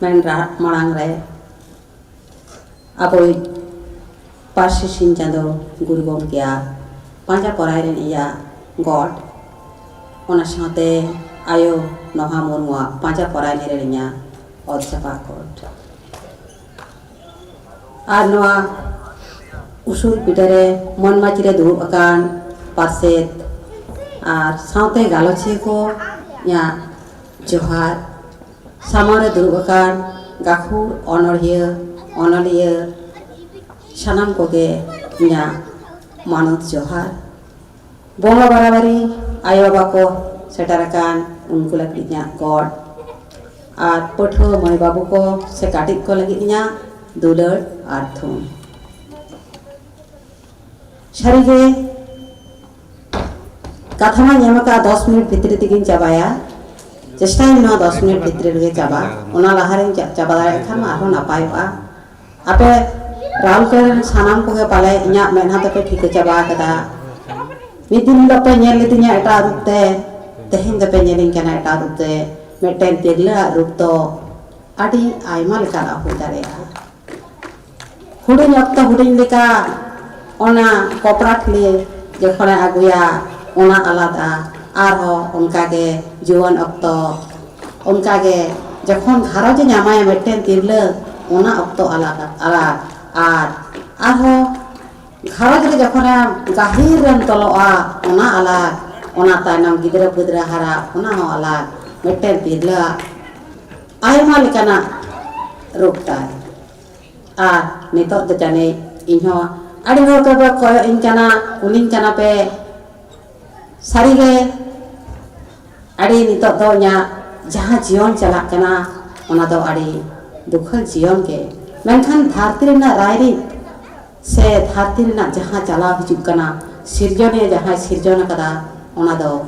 ᱢᱮᱱ ᱨᱟ-, ᱢᱟᱲᱟᱝ ᱨᱮ ᱟᱵᱚᱭᱤᱡ ᱯᱟᱹᱨᱥᱤ ᱥᱤᱧ ᱪᱟᱸᱫᱚ ᱜᱩᱨᱩ ᱜᱚᱢᱠᱮᱭᱟᱜ ᱯᱟᱸᱡᱟ ᱯᱚᱨᱟᱭ ᱨᱮᱱ ᱤᱧᱟᱹᱜ ᱜᱚᱰ, ᱚᱱᱟ ᱥᱟᱶᱛᱮ ᱟᱭᱳ ᱱᱚᱦᱟ ᱢᱩᱨᱢᱩᱣᱟᱜ ᱯᱟᱸᱡᱟ ᱯᱚᱨᱟᱭ ᱨᱮ ᱤᱧᱟᱹᱜ ᱚᱛ ᱡᱟᱯᱟᱜ ᱜᱚᱰ᱾ ᱟᱨ ᱱᱚᱣᱟ ᱩᱥᱩᱞ ᱯᱤᱸᱰᱟᱹ ᱨᱮ ᱢᱚᱱ ᱢᱟᱹᱪᱤ ᱨᱮ ᱫᱩᱲᱩᱵ ᱟᱠᱟᱱ ᱯᱟᱨᱥᱮᱛ ᱟᱨ ᱥᱟᱶᱛᱮ ᱜᱟᱞᱚᱪᱤᱭᱟᱹ ᱠᱚ ᱤᱧᱟᱹᱜ ᱡᱚᱦᱟᱨ᱾ ᱥᱟᱢᱟᱝ ᱨᱮ ᱫᱩᱲᱩᱵ ᱟᱠᱟᱱ ᱜᱟᱹᱠᱷᱩᱲ ᱚᱱᱚᱲᱦᱤᱭᱟᱹ, ᱚᱱᱚᱞᱤᱭᱟᱹ, ᱥᱟᱱᱟᱢ ᱠᱚᱜᱮ ᱤᱧᱟᱹᱜ ᱢᱟᱱᱚᱛ ᱡᱚᱦᱟᱨ᱾ ᱵᱚᱸᱜᱟ ᱵᱟᱨᱟᱵᱟᱨᱤ ᱟᱭᱳ ᱵᱟᱵᱟ ᱠᱚ ᱥᱮᱴᱮᱨ ᱟᱠᱟᱱ, ᱩᱱᱠᱩ ᱞᱟᱹᱜᱤᱫ ᱤᱧᱟᱹᱜ ᱜᱚᱰ, ᱟᱨ ᱯᱟᱹᱴᱷᱩᱣᱟᱹ ᱢᱟᱹᱭ ᱵᱟᱹᱵᱩ ᱠᱚ ᱥᱮ ᱠᱟᱹᱴᱤᱡ ᱠᱚ ᱞᱟᱹᱜᱤᱫ ᱤᱧᱟᱹᱜ ᱫᱩᱞᱟᱹᱲ ᱟᱨ ᱛᱷᱩᱢ᱾ ᱥᱟᱹᱨᱤᱜᱮ ᱠᱟᱛᱷᱟ ᱢᱟᱧ ᱮᱢ ᱟᱠᱟᱫ ᱫᱚᱥ ᱢᱤᱱᱤᱴ ᱵᱷᱤᱛᱨᱤ ᱛᱮᱜᱮᱧ ᱪᱟᱵᱟᱭᱟ᱾ ᱪᱮᱥᱴᱟᱭᱟᱹᱧ ᱱᱚᱣᱟ ᱫᱚᱥ ᱢᱤᱱᱤᱴ ᱵᱷᱤᱛᱨᱤ ᱨᱮᱜᱮ ᱪᱟᱵᱟ᱾ ᱚᱱᱟ ᱞᱟᱦᱟᱨᱮᱧ ᱪᱟ- ᱪᱟᱵᱟ ᱫᱟᱲᱮᱭᱟᱜ ᱠᱷᱟᱱ ᱢᱟ ᱟᱨᱦᱚᱸ ᱱᱟᱯᱟᱭᱚᱜᱼᱟ᱾ ᱟᱯᱮ ᱨᱟᱣᱩᱨᱠᱮᱞᱟ ᱨᱮᱱ ᱥᱟᱱᱟᱢ ᱠᱚᱜᱮ ᱯᱟᱞᱮ ᱤᱧᱟᱹᱜ ᱢᱮᱫᱦᱟ ᱛᱮᱯᱮ ᱴᱷᱤᱠᱟᱹ ᱪᱟᱵᱟ ᱟᱠᱟᱫᱟ᱾ ᱢᱤᱫ ᱫᱤᱱ ᱦᱤᱞᱳᱜ ᱯᱮ ᱧᱮᱞ ᱞᱤᱫᱤᱧᱟ ᱮᱴᱟᱜ ᱨᱩᱯ ᱛᱮ, ᱛᱮᱦᱮᱧ ᱫᱚᱯᱮ ᱧᱮᱞᱤᱧ ᱠᱟᱱᱟ ᱮᱴᱟᱜ ᱨᱩᱯ ᱛᱮ᱾ ᱢᱤᱫᱴᱮᱱ ᱛᱤᱨᱞᱟᱹᱣᱟᱜ ᱨᱩᱯ ᱫᱚ ᱟᱹᱰᱤ ᱟᱭᱢᱟ ᱞᱮᱠᱟᱱᱟᱜ ᱦᱩᱭ ᱫᱟᱲᱮᱭᱟᱜᱼᱟ᱾ ᱦᱩᱰᱤᱧ ᱚᱠᱛᱚ ᱦᱩᱰᱤᱧ ᱞᱮᱠᱟ ᱚᱱᱟ ᱠᱚᱯᱲᱟ ᱠᱷᱟᱹᱞᱤ ᱡᱚᱠᱷᱚᱱᱮ ᱟᱹᱜᱩᱭᱟ, ᱚᱱᱟ ᱟᱞᱟᱫᱟ᱾ ᱟᱨᱦᱚᱸ ᱚᱱᱠᱟᱜᱮ ᱡᱩᱣᱟᱹᱱ ᱚᱠᱛᱚ, ᱚᱱᱠᱟᱜᱮ ᱡᱚᱠᱷᱚᱱ ᱜᱷᱟᱨᱚᱸᱡᱽ ᱮ ᱧᱟᱢᱟᱭᱟ ᱢᱤᱫᱴᱮᱱ ᱛᱤᱨᱞᱟᱹ, ᱚᱱᱟ ᱚᱠᱛᱚ ᱟᱞᱟᱫᱟ, ᱟᱞᱟᱫ᱾ ᱟᱨ ᱟᱨᱦᱚᱸ ᱜᱷᱟᱨᱚᱸᱡᱽ ᱨᱮ ᱡᱚᱠᱷᱚᱱᱮ ᱜᱟᱹᱦᱤᱨ ᱨᱮᱢ ᱛᱚᱞᱚᱜᱼᱟ, ᱚᱱᱟ ᱟᱞᱟᱜᱽ᱾ ᱚᱱᱟ ᱛᱟᱭᱱᱚᱢ ᱜᱤᱫᱽᱨᱟᱹ ᱯᱤᱫᱽᱨᱟᱹ ᱦᱟᱨᱟ, ᱚᱱᱟ ᱦᱚᱸ ᱟᱞᱟᱜᱽ᱾ ᱢᱤᱫᱴᱮᱱ ᱛᱤᱨᱞᱟᱹᱣᱟᱜ ᱟᱭᱢᱟ ᱞᱮᱠᱟᱱᱟᱜ ᱨᱩᱯ ᱛᱟᱭ᱾ ᱟᱨ ᱱᱤᱛᱚᱜ ᱫᱚ ᱡᱟᱹᱱᱤᱡ ᱤᱧᱦᱚᱸ ᱟᱹᱰᱤ ᱦᱚᱲ ᱠᱚ ᱠᱚᱭᱚᱜ ᱤᱧ ᱠᱟᱱᱟ, ᱠᱩᱞᱤᱧ ᱠᱟᱱᱟ ᱯᱮ, ᱥᱟᱹᱨᱤᱜᱮ ᱟᱹᱰᱤ ᱱᱤᱛᱚᱜ ᱫᱚ ᱤᱧᱟᱹᱜ ᱡᱟᱦᱟᱸ ᱡᱤᱭᱚᱱ ᱪᱟᱞᱟᱜ ᱠᱟᱱᱟ, ᱚᱱᱟ ᱫᱚ ᱟᱹᱰᱤ ᱫᱩᱠᱷᱟᱹᱞ ᱡᱤᱭᱚᱱ ᱜᱮ᱾ ᱢᱮᱱᱠᱷᱟᱱ ᱫᱷᱟᱹᱨᱛᱤ ᱨᱮᱱᱟᱜ ᱨᱟᱭᱨᱤᱛ ᱥᱮ ᱫᱷᱟᱹᱨᱛᱤ ᱨᱮᱱᱟᱜ ᱡᱟᱦᱟᱸ ᱪᱟᱞᱟᱣ ᱦᱤᱡᱩᱜ ᱠᱟᱱᱟ, ᱥᱤᱨᱡᱚᱱᱤᱭᱟᱹ ᱡᱟᱦᱟᱸᱭ ᱥᱤᱨᱡᱚᱱ ᱟᱠᱟᱫᱟ, ᱚᱱᱟ ᱫᱚ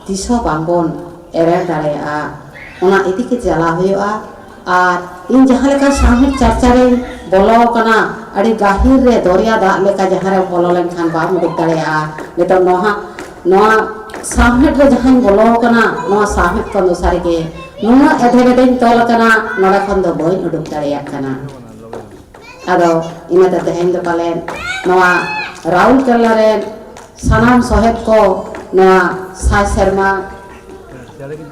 ᱛᱤᱥ ᱦᱚᱸ ᱵᱟᱝᱵᱚᱱ ᱮᱲᱮ ᱫᱟᱲᱮᱭᱟᱜᱼᱟ᱾ ᱚᱱᱟ ᱤᱫᱤ ᱜᱮ ᱪᱟᱞᱟᱣ ᱦᱩᱭᱩᱜᱼᱟ᱾ ᱟᱨ ᱤᱧ ᱡᱟᱦᱟᱸ ᱞᱮᱠᱟ ᱥᱟᱶᱦᱮᱫ ᱪᱟᱨᱪᱟ ᱨᱮᱧ ᱵᱚᱞᱚ ᱟᱠᱟᱱᱟ, ᱟᱹᱰᱤ ᱜᱟᱹᱦᱤᱨ ᱨᱮ ᱫᱚᱨᱭᱟ ᱫᱟᱜ ᱞᱮᱠᱟ ᱡᱟᱦᱟᱸ ᱨᱮᱢ ᱵᱚᱞᱚ ᱞᱮᱱᱠᱷᱟᱱ ᱵᱟᱢ ᱩᱰᱩᱠ ᱫᱟᱲᱮᱭᱟᱜᱼᱟ᱾ ᱱᱤᱛᱚᱜ ᱱᱚᱣᱟ, ᱱᱚᱣᱟ ᱥᱟᱶᱦᱮᱫ ᱨᱮ ᱡᱟᱦᱟᱸᱧ ᱵᱚᱞᱚ ᱟᱠᱟᱱᱟ, ᱱᱚᱣᱟ ᱥᱟᱶᱦᱮᱫ ᱠᱷᱚᱱ ᱫᱚ ᱥᱟᱹᱨᱤᱜᱮ ᱱᱩᱱᱟᱹᱜ ᱮᱫᱷᱮ ᱵᱮᱫᱷᱮᱧ ᱛᱚᱞ ᱟᱠᱟᱱᱟ, ᱱᱚᱰᱮ ᱠᱷᱚᱱ ᱫᱚ ᱵᱟᱹᱧ ᱩᱰᱩᱠ ᱫᱟᱲᱮᱭᱟᱜ ᱠᱟᱱᱟ᱾ ᱟᱫᱚ ᱤᱱᱟᱹᱛᱮ ᱛᱮᱦᱮᱧ ᱫᱚ ᱯᱟᱞᱮᱱ ᱱᱚᱣᱟ ᱨᱟᱣᱩᱨᱠᱮᱞᱟ ᱨᱮᱱ ᱥᱟᱱᱟᱢ ᱥᱚᱦᱮᱫ ᱠᱚ ᱱᱚᱣᱟ ᱥᱟᱭ ᱥᱮᱨᱢᱟ,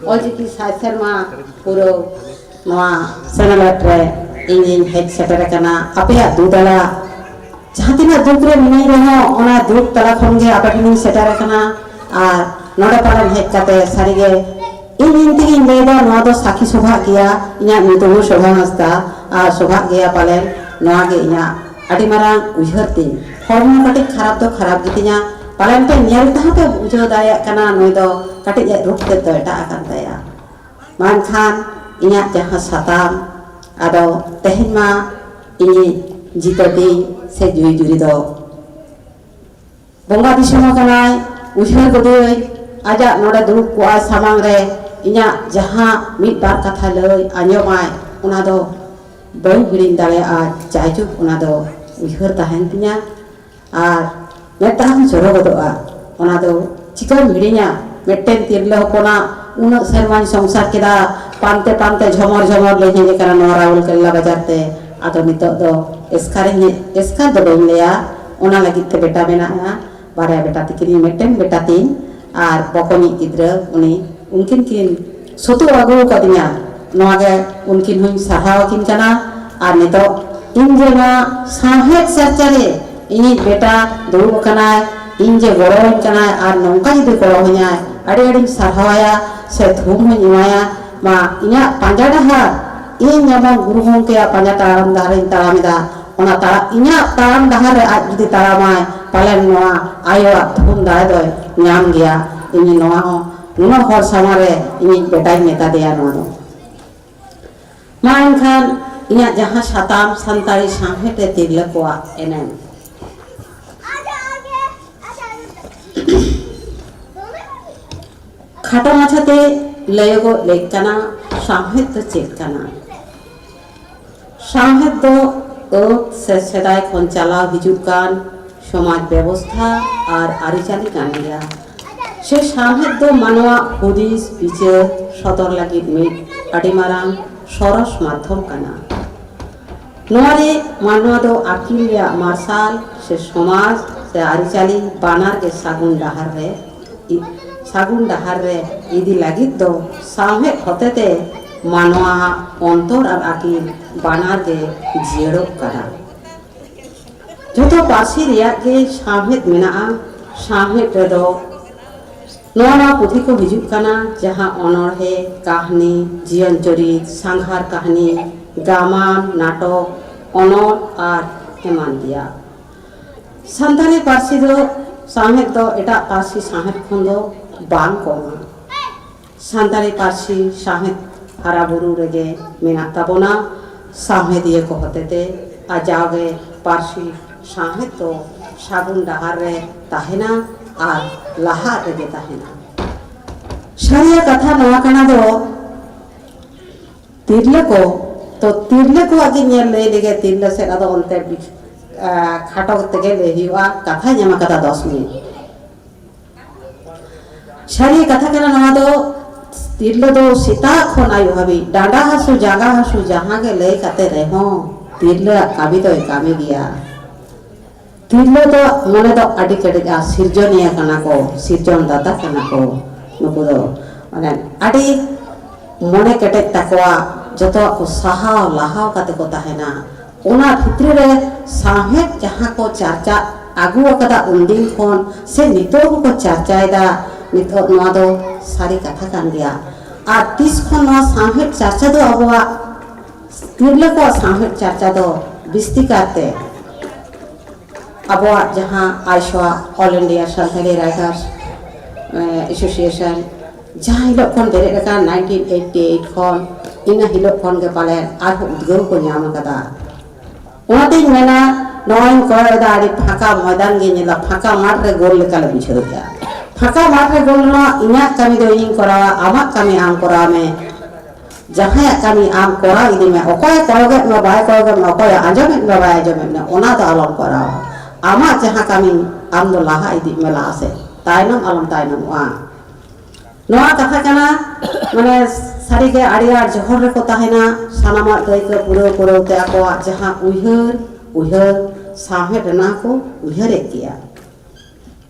ᱚᱞᱪᱤᱠᱤ ᱥᱟᱭ ᱥᱮᱨᱢᱟ ᱯᱩᱨᱟᱹᱣ ᱱᱚᱣᱟ ᱥᱮᱱᱮᱞᱮᱫ ᱨᱮ ᱤᱧᱤᱧ ᱦᱮᱡ ᱥᱮᱴᱮᱨ ᱟᱠᱟᱱᱟ᱾ ᱟᱯᱮᱭᱟᱜ ᱫᱩᱫᱟᱞᱟ ᱡᱟᱦᱟᱸ ᱛᱤᱱᱟᱹᱜ ᱫᱩᱠ ᱨᱮ ᱢᱤᱱᱟᱹᱧ ᱨᱮᱦᱚᱸ, ᱚᱱᱟ ᱫᱩᱠ ᱛᱟᱞᱟ ᱠᱷᱚᱱ ᱜᱮ ᱟᱯᱮ ᱴᱷᱮᱱᱤᱧ ᱥᱮᱴᱮᱨ ᱟᱠᱟᱱᱟ᱾ ᱟᱨ ᱱᱚᱰᱮ ᱯᱟᱞᱮᱱ ᱦᱮᱡ ᱠᱟᱛᱮ ᱥᱟᱹᱨᱤᱜᱮ ᱤᱧ, ᱤᱧ ᱛᱮᱜᱤᱧ ᱞᱟᱹᱭᱫᱟ, ᱱᱚᱣᱟ ᱫᱚ ᱥᱟᱹᱠᱷᱤ ᱥᱚᱵᱷᱟᱜ ᱜᱮᱭᱟ᱾ ᱤᱧᱟᱹᱜ ᱧᱩᱛᱩᱢ ᱦᱚᱸ ᱥᱚᱵᱷᱟ ᱦᱟᱸᱥᱫᱟ, ᱟᱨ ᱥᱚᱵᱷᱟᱜ ᱜᱮᱭᱟ ᱯᱟᱞᱮᱱ᱾ ᱱᱚᱣᱟ ᱜᱮ ᱤᱧᱟᱹᱜ ᱟᱹᱰᱤ ᱢᱟᱨᱟᱝ ᱩᱭᱦᱟᱹᱨ ᱛᱤᱧ᱾ ᱦᱚᱲᱢᱚ ᱠᱟᱹᱴᱤᱡ ᱠᱷᱟᱨᱟᱯ ᱫᱚ ᱠᱷᱟᱨᱟᱯ ᱜᱮᱛᱤᱧᱟ, ᱯᱟᱞᱮᱱ ᱯᱮ ᱧᱮᱞ ᱛᱮᱦᱚᱸ ᱯᱮ ᱵᱩᱡᱷᱟᱹᱣ ᱫᱟᱲᱮᱭᱟᱜ ᱠᱟᱱᱟ, ᱱᱩᱭ ᱫᱚ ᱠᱟᱹᱴᱤᱡ ᱮ ᱨᱩᱯ ᱛᱮᱫ ᱫᱚ ᱮᱴᱟᱜ ᱟᱠᱟᱱ ᱛᱟᱭᱟ᱾ ᱢᱮᱱᱠᱷᱟᱱ ᱤᱧᱟᱹᱜ ᱡᱟᱦᱟᱸ ᱥᱟᱛᱟᱢ, ᱟᱫᱚ ᱛᱮᱦᱮᱧ ᱢᱟ ᱤᱧᱤᱡ ᱡᱤᱛᱟᱹᱛᱤᱧ ᱥᱮ ᱡᱩᱭ ᱡᱩᱨᱤ ᱫᱚ ᱵᱚᱸᱜᱟ ᱫᱤᱥᱚᱢ ᱟᱠᱟᱱᱟᱭ, ᱩᱭᱦᱟᱹᱨ ᱜᱚᱫᱟᱹᱧ, ᱟᱡᱟᱜ ᱱᱚᱰᱮ ᱫᱩᱲᱩᱵ ᱠᱚᱜᱼᱟᱭ ᱥᱟᱢᱟᱝ ᱨᱮ, ᱤᱧᱟᱹᱜ ᱡᱟᱦᱟᱸ ᱢᱤᱫ ᱵᱟᱨ ᱠᱟᱛᱷᱟ ᱞᱟᱹᱭ ᱟᱸᱡᱚᱢᱟᱭ, ᱚᱱᱟ ᱫᱚ ᱵᱟᱹᱧ ᱦᱤᱲᱤᱧ ᱫᱟᱲᱮᱭᱟᱜᱼᱟ᱾ ᱡᱟᱭᱡᱩᱜᱽ ᱚᱱᱟ ᱫᱚ ᱩᱭᱦᱟᱹᱨ ᱛᱟᱦᱮᱱ ᱛᱤᱧᱟ᱾ ᱟᱨ ᱢᱮᱫ ᱫᱟᱜ ᱦᱚᱸ ᱡᱚᱨᱚ ᱜᱚᱫᱚᱜᱼᱟ, ᱚᱱᱟ ᱫᱚ ᱪᱤᱠᱟᱹᱢ ᱦᱤᱲᱤᱧᱟ? ᱢᱤᱫᱴᱮᱱ ᱛᱤᱨᱞᱟᱹ ᱦᱚᱯᱚᱱᱟᱜ ᱩᱱᱟᱹᱜ ᱥᱮᱨᱢᱟᱧ ᱥᱚᱝᱥᱟᱨ ᱠᱮᱫᱟ, ᱯᱟᱱᱛᱮ ᱯᱟᱱᱛᱮ ᱡᱷᱚᱢᱚᱨ ᱡᱷᱚᱢᱚᱨ ᱞᱮ ᱦᱮᱡ ᱟᱠᱟᱱᱟ ᱱᱚᱣᱟ ᱨᱟᱣᱩᱞᱠᱮᱞᱞᱟ ᱵᱟᱡᱟᱨ ᱛᱮ᱾ ᱟᱫᱚ ᱱᱤᱛᱚᱜ ᱫᱚ ᱮᱥᱠᱟᱨᱤᱧ ᱦᱮᱡ, ᱮᱥᱠᱟᱨ ᱫᱚ ᱵᱟᱹᱧ ᱞᱟᱹᱭᱟ, ᱚᱱᱟ ᱞᱟᱹᱜᱤᱫ ᱛᱮ ᱵᱮᱴᱟ ᱢᱮᱱᱟᱜᱼᱟ, ᱵᱟᱨᱭᱟ ᱵᱮᱴᱟ ᱛᱤᱠᱤᱱᱤᱧ, ᱢᱤᱫᱴᱮᱱ ᱵᱮᱴᱟ ᱛᱤᱧ ᱟᱨ ᱵᱚᱠᱚᱧᱤᱡ ᱜᱤᱫᱽᱨᱟᱹ, ᱩᱱᱤ, ᱩᱱᱠᱤᱱ ᱠᱤᱱ ᱥᱩᱛᱩᱜ ᱟᱹᱜᱩ ᱟᱠᱟᱫᱤᱧᱟ᱾ ᱱᱚᱣᱟ ᱜᱮ ᱩᱱᱠᱤᱱ ᱦᱚᱸᱧ ᱥᱟᱨᱦᱟᱣ ᱟᱹᱠᱤᱱ ᱠᱟᱱᱟ᱾ ᱟᱨ ᱱᱤᱛᱚᱜ ᱤᱧ ᱡᱮ ᱱᱚᱣᱟ ᱥᱟᱶᱦᱮᱫ ᱪᱟᱨᱪᱟ ᱨᱮ ᱤᱧᱤᱡ ᱵᱮᱴᱟ ᱫᱩᱲᱩᱵ ᱟᱠᱟᱱᱟᱭ, ᱤᱧ ᱡᱮ ᱜᱚᱲᱚᱣᱟᱹᱧ ᱠᱟᱱᱟᱭ ᱟᱨ ᱱᱚᱝᱠᱟ ᱡᱩᱫᱤ ᱜᱚᱲᱚ ᱟᱹᱧᱟᱭ, ᱟᱹᱰᱤ ᱟᱹᱰᱤᱧ ᱥᱟᱨᱦᱟᱣᱟᱭᱟ ᱥᱮ ᱛᱷᱩᱢ ᱦᱚᱸᱧ ᱮᱢᱟᱭᱟ᱾ ᱢᱟ ᱤᱧᱟᱹᱜ ᱯᱟᱸᱡᱟ ᱰᱟᱦᱟᱨ, ᱤᱧ ᱡᱮᱢᱚᱱ ᱜᱩᱨᱩ ᱜᱚᱢᱠᱮᱭᱟᱜ ᱯᱟᱸᱡᱟ ᱛᱟᱲᱟᱢ ᱰᱟᱦᱟᱨᱤᱧ ᱛᱟᱲᱟᱢ ᱮᱫᱟ, ᱚᱱᱟ ᱛᱟᱲᱟᱢ, ᱤᱧᱟᱹᱜ ᱛᱟᱲᱟᱢ ᱰᱟᱦᱟᱨ ᱨᱮ ᱟᱡ ᱡᱩᱫᱤ ᱛᱟᱲᱟᱢᱟᱭ, ᱯᱟᱞᱮᱱ ᱱᱚᱣᱟ ᱟᱭᱳᱣᱟᱜ ᱛᱷᱩᱢ ᱫᱟᱲᱮ ᱫᱚᱭ ᱧᱟᱢ ᱜᱮᱭᱟ᱾ ᱤᱧ ᱱᱚᱣᱟ ᱦᱚᱸ ᱱᱩᱱᱟᱹᱜ ᱦᱚᱲ ᱥᱟᱢᱟᱝ ᱨᱮ ᱤᱧᱤᱡ ᱵᱮᱴᱟᱧ ᱢᱮᱛᱟ ᱫᱮᱭᱟ ᱱᱚᱣᱟ ᱫᱚ᱾ ᱢᱟ ᱮᱱᱠᱷᱟᱱ ᱤᱧᱟᱹᱜ ᱡᱟᱦᱟᱸ ᱥᱟᱛᱟᱢ ᱥᱟᱱᱛᱟᱲᱤ ᱥᱟᱶᱦᱮᱫ ᱨᱮ ᱛᱤᱨᱞᱟᱹ ᱠᱚᱣᱟᱜ ᱮᱱᱮᱢ, ᱠᱷᱟᱴᱚ ᱢᱟᱪᱷᱟᱛᱮ ᱞᱟᱹᱭᱚᱜᱚᱜ ᱞᱮᱠ ᱠᱟᱱᱟ, ᱥᱟᱶᱦᱮᱫ ᱫᱚ ᱪᱮᱫ ᱠᱟᱱᱟ? ᱥᱟᱶᱦᱮᱫ ᱫᱚ ᱟᱹᱫ ᱥᱮ ᱥᱮᱫᱟᱭ ᱠᱷᱚᱱ ᱪᱟᱞᱟᱣ ᱦᱤᱡᱩᱜ ᱠᱟᱱ ᱥᱚᱢᱟᱡᱽ ᱵᱮᱵᱚᱥᱛᱷᱟ ᱟᱨ ᱟᱹᱨᱤᱪᱟᱹᱞᱤ ᱠᱟᱱ ᱜᱮᱭᱟ᱾ ᱥᱮ ᱥᱟᱶᱦᱮᱫ ᱫᱚ ᱢᱟᱱᱣᱟ ᱦᱩᱫᱤᱥ ᱵᱤᱪᱟᱹᱨ ᱥᱚᱫᱚᱨ ᱞᱟᱹᱜᱤᱫ ᱢᱤᱫ ᱟᱹᱰᱤ ᱢᱟᱨᱟᱝ ᱥᱚᱨᱚᱥ ᱢᱟᱫᱽᱫᱷᱚᱢ ᱠᱟᱱᱟ᱾ ᱱᱚᱣᱟ ᱨᱮ ᱢᱟᱱᱣᱟ ᱫᱚ ᱟᱹᱠᱤᱞ ᱨᱮᱭᱟᱜ ᱢᱟᱨᱥᱟᱞ ᱥᱮ ᱥᱚᱢᱟᱡᱽ ᱥᱮ ᱟᱹᱨᱤᱪᱟᱹᱞᱤ ᱵᱟᱱᱟᱨ ᱜᱮ ᱥᱟᱹᱜᱩᱱ ᱰᱟᱦᱟᱨ ᱨᱮ ᱤ-, ᱥᱟᱹᱜᱩᱱ ᱰᱟᱦᱟᱨ ᱨᱮ ᱤᱫᱤ ᱞᱟᱹᱜᱤᱫ ᱫᱚ ᱥᱟᱶᱦᱮᱫ ᱦᱚᱛᱮᱛᱮ ᱢᱟᱱᱣᱟᱣᱟᱜ ᱚᱱᱛᱚᱨ ᱟᱨ ᱟᱹᱠᱤᱞ ᱵᱟᱱᱟᱨ ᱜᱮ ᱡᱤᱭᱟᱹᱲᱚᱜ ᱠᱟᱱᱟ᱾ ᱡᱚᱛᱚ ᱯᱟᱹᱨᱥᱤ ᱨᱮᱭᱟᱜ ᱜᱮ ᱥᱟᱶᱦᱮᱫ ᱢᱮᱱᱟᱜᱼᱟ᱾ ᱥᱟᱶᱦᱮᱫ ᱨᱮᱫᱚ ᱱᱚᱣᱟ ᱱᱚᱣᱟ ᱯᱩᱛᱷᱤ ᱠᱚ ᱦᱤᱡᱩᱜ ᱠᱟᱱᱟ, ᱡᱟᱦᱟᱸ ᱚᱱᱚᱬᱦᱮ, ᱠᱟᱹᱦᱱᱤ, ᱡᱤᱭᱚᱱ ᱪᱚᱨᱤᱛ, ᱥᱟᱸᱜᱷᱟᱨ ᱠᱟᱹᱦᱱᱤ, ᱜᱟᱢᱟᱢ, ᱱᱟᱴᱚᱠ, ᱚᱱᱚᱞ ᱟᱨ ᱮᱢᱟᱱ ᱛᱮᱭᱟᱜ᱾ ᱥᱟᱱᱛᱟᱲᱤ ᱯᱟᱹᱨᱥᱤ ᱫᱚ ᱥᱟᱶᱦᱮᱫ ᱫᱚ ᱮᱴᱟᱜ ᱯᱟᱹᱨᱥᱤ ᱥᱟᱶᱦᱮᱫ ᱠᱷᱚᱱ ᱫᱚ ᱵᱟᱝ ᱠᱚᱢᱟ᱾ ᱥᱟᱱᱛᱟᱲᱤ ᱯᱟᱹᱨᱥᱤ ᱥᱟᱶᱦᱮᱫ ᱦᱟᱨᱟ ᱵᱩᱨᱩ ᱨᱮᱜᱮ ᱢᱮᱱᱟᱜ ᱛᱟᱵᱚᱱᱟ᱾ ᱥᱟᱶᱦᱮᱫᱤᱭᱟᱹ ᱠᱚ ᱦᱚᱛᱮᱛᱮ ᱟᱨ ᱡᱟᱣᱜᱮ ᱯᱟᱹᱨᱥᱤ ᱥᱟᱶᱦᱮᱫ ᱫᱚ ᱥᱟᱹᱜᱩᱱ ᱰᱟᱦᱟᱨ ᱨᱮ ᱛᱟᱦᱮᱱᱟ ᱟᱨ ᱞᱟᱦᱟᱜ ᱨᱮᱜᱮ ᱛᱟᱦᱮᱱᱟ᱾ ᱥᱟᱹᱨᱤᱭᱟᱹ ᱠᱟᱛᱷᱟ ᱠᱟᱛᱷᱟ ᱱᱚᱣᱟ ᱠᱟᱱᱟ ᱫᱚ, ᱛᱤᱨᱞᱟᱹ ᱠᱚ, ᱛᱚ ᱛᱤᱨᱞᱟᱹ ᱠᱚᱣᱟᱜ ᱜᱮ ᱧᱮᱞ ᱞᱟᱹᱭ ᱞᱮᱜᱮ, ᱛᱤᱨᱞᱟᱹ ᱥᱮᱫ ᱟᱫᱚ ᱚᱱᱛᱮ ᱵᱤ-, ᱟ, ᱠᱷᱟᱴᱚ ᱛᱮᱜᱮ ᱞᱟᱹᱭ ᱦᱩᱭᱩᱜᱼᱟ, ᱠᱟᱛᱷᱟᱧ ᱮᱢ ᱟᱠᱟᱫᱟ ᱫᱚᱥ ᱢᱤᱱᱤᱴ᱾ ᱥᱟᱹᱨᱤ ᱠᱟᱛᱷᱟ ᱠᱟᱱᱟ ᱱᱚᱣᱟ ᱫᱚ, ᱛᱤᱨᱞᱟᱹ ᱫᱚ ᱥᱮᱛᱟᱜ ᱠᱷᱚᱱ ᱟᱹᱭᱩᱵ ᱦᱟᱹᱵᱤᱡ ᱰᱟᱸᱰᱟ ᱦᱟᱹᱥᱩ, ᱡᱟᱸᱜᱟ ᱦᱟᱹᱥᱩ, ᱡᱟᱦᱟᱸ ᱜᱮ ᱞᱟᱹᱭ ᱠᱟᱛᱮ ᱨᱮᱦᱚᱸ ᱛᱤᱨᱞᱟᱹᱣᱟᱜ ᱠᱟᱹᱢᱤ ᱫᱚᱭ ᱠᱟᱹᱢᱤ ᱜᱮᱭᱟ᱾ ᱛᱤᱨᱞᱟᱹ ᱫᱚ ᱢᱚᱱᱮ ᱫᱚ ᱟᱹᱰᱤ ᱠᱮᱴᱮᱡᱼᱟ, ᱥᱤᱨᱡᱚᱱᱤᱭᱟᱹ ᱠᱟᱱᱟ ᱠᱚ, ᱥᱤᱨᱡᱚᱱ ᱫᱟᱛᱟ ᱠᱟᱱᱟ ᱠᱚ᱾ ᱱᱩᱠᱩ ᱫᱚ ᱢᱟᱱᱮ ᱟᱹᱰᱤ ᱢᱚᱱᱮ ᱠᱮᱴᱮᱡ ᱛᱟᱠᱚᱣᱟ, ᱡᱚᱛᱚᱣᱟᱜ ᱠᱚ ᱥᱟᱦᱟᱣ ᱞᱟᱦᱟᱣ ᱠᱟᱛᱮ ᱠᱚ ᱛᱟᱦᱮᱱᱟ᱾ ᱚᱱᱟ ᱵᱷᱤᱛᱨᱤ ᱨᱮ ᱥᱟᱶᱦᱮᱫ ᱡᱟᱦᱟᱸ ᱠᱚ ᱪᱟᱨᱪᱟ ᱟᱹᱜᱩ ᱟᱠᱟᱫᱟ ᱩᱱᱫᱤᱱ ᱠᱷᱚᱱ, ᱥᱮ ᱱᱤᱛᱚᱜ ᱦᱚᱸᱠᱚ ᱪᱟᱨᱪᱟᱭᱮᱫᱟ, ᱱᱤᱛᱚᱜ ᱱᱚᱣᱟ ᱫᱚ ᱥᱟᱹᱨᱤ ᱠᱟᱛᱷᱟ ᱠᱟᱱ ᱜᱮᱭᱟ᱾ ᱟᱨ ᱛᱤᱥ ᱠᱷᱚᱱ ᱱᱚᱣᱟ ᱥᱟᱶᱦᱮᱫ ᱪᱟᱨᱪᱟ ᱫᱚ ᱟᱵᱚᱣᱟᱜ ᱛᱤᱨᱞᱟᱹ ᱠᱚᱣᱟᱜ ᱥᱟᱶᱦᱮᱫ ᱪᱟᱨᱪᱟ ᱫᱚ ᱵᱤᱥᱛᱤ ᱠᱟᱨᱛᱮ ᱟᱵᱚᱣᱟᱜ ᱡᱟᱦᱟᱸ ᱟᱭᱥᱚᱣᱟ, All India Santali Writers, ᱮ, Association, ᱡᱟᱦᱟᱸ ᱦᱤᱞᱳᱜ ᱠᱷᱚᱱ ᱵᱮᱨᱮᱫ ᱟᱠᱟᱱ nineteen eighty eight ᱠᱷᱚᱱ, ᱤᱱᱟᱹ ᱦᱤᱞᱳᱜ ᱠᱷᱚᱱ ᱜᱮ ᱯᱟᱞᱮᱱ ᱟᱨᱦᱚᱸ ᱩᱫᱽᱜᱟᱹᱣ ᱠᱚ ᱧᱟᱢ ᱟᱠᱟᱫᱟ᱾ ᱚᱱᱟᱛᱤᱧ ᱢᱮᱱᱟ, ᱱᱚᱜᱼᱚᱭ ᱤᱧ ᱠᱚᱭᱚᱜ ᱮᱫᱟ, ᱟᱹᱰᱤ ᱯᱷᱟᱸᱠᱟ ᱢᱚᱭᱫᱟᱱ ᱜᱤᱧ ᱧᱮᱞᱟ, ᱯᱷᱟᱸᱠᱟ ᱢᱟᱴᱷ ᱨᱮ ᱜᱳᱞ ᱞᱮᱠᱟ ᱞᱮ ᱵᱩᱡᱷᱟᱹᱣ ᱮᱫᱟ᱾ ᱯᱷᱟᱸᱠᱟ ᱢᱟᱴᱷ ᱨᱮ ᱜᱳᱞ ᱨᱮᱱᱟᱜ ᱤᱧᱟᱹᱜ ᱠᱟᱹᱢᱤ ᱫᱚ ᱤᱧᱤᱧ ᱠᱚᱨᱟᱣᱟ, ᱟᱢᱟᱜ ᱠᱟᱹᱢᱤ ᱟᱢ ᱠᱚᱨᱟᱣ ᱢᱮ᱾ ᱡᱟᱦᱟᱸᱭᱟᱜ ᱠᱟᱹᱢᱤ ᱟᱢ ᱠᱚᱨᱟᱣ ᱤᱫᱤ ᱢᱮ, ᱚᱠᱚᱭ ᱠᱚᱭᱚᱜᱮᱫ ᱢᱮ, ᱵᱟᱭ ᱠᱚᱭᱚᱜᱮᱫ ᱢᱮ, ᱚᱠᱚᱭ ᱟᱸᱡᱚᱢᱮᱫ ᱢᱮ, ᱵᱟᱭ ᱟᱸᱡᱚᱢᱮᱫ ᱢᱮ, ᱚᱱᱟ ᱫᱚ ᱟᱞᱚᱢ ᱠᱚᱨᱟᱣᱟ᱾ ᱟᱢᱟᱜ ᱡᱟᱦᱟᱸ ᱠᱟᱹᱢᱤ, ᱟᱢ ᱫᱚ ᱞᱟᱦᱟ ᱤᱫᱤᱜ ᱢᱮ ᱞᱟᱦᱟ ᱥᱮᱫ, ᱛᱟᱭᱱᱚᱢ ᱟᱞᱚᱢ ᱛᱟᱭᱱᱚᱢᱚᱜᱼᱟ᱾ ᱱᱚᱣᱟ ᱠᱟᱛᱷᱟ ᱠᱟᱱᱟ, ᱢᱟᱱᱮ ᱥᱟᱹᱨᱤᱜᱮ ᱟᱹᱰᱤ ᱟᱸᱴ ᱡᱚᱦᱚᱲ ᱨᱮᱠᱚ ᱛᱟᱦᱮᱱᱟ, ᱥᱟᱱᱟᱢᱟᱜ ᱫᱟᱹᱭᱠᱟᱹ ᱯᱩᱨᱟᱹᱣ ᱯᱩᱨᱟᱹᱣ ᱛᱮ ᱟᱠᱚᱣᱟᱜ ᱡᱟᱦᱟᱸ ᱩᱭᱦᱟᱹᱨ, ᱩᱭᱦᱟᱹᱨ ᱥᱟᱶᱦᱮᱫ ᱨᱮᱱᱟᱜ ᱠᱚ ᱩᱭᱦᱟᱹᱨᱮᱫ ᱜᱮᱭᱟ᱾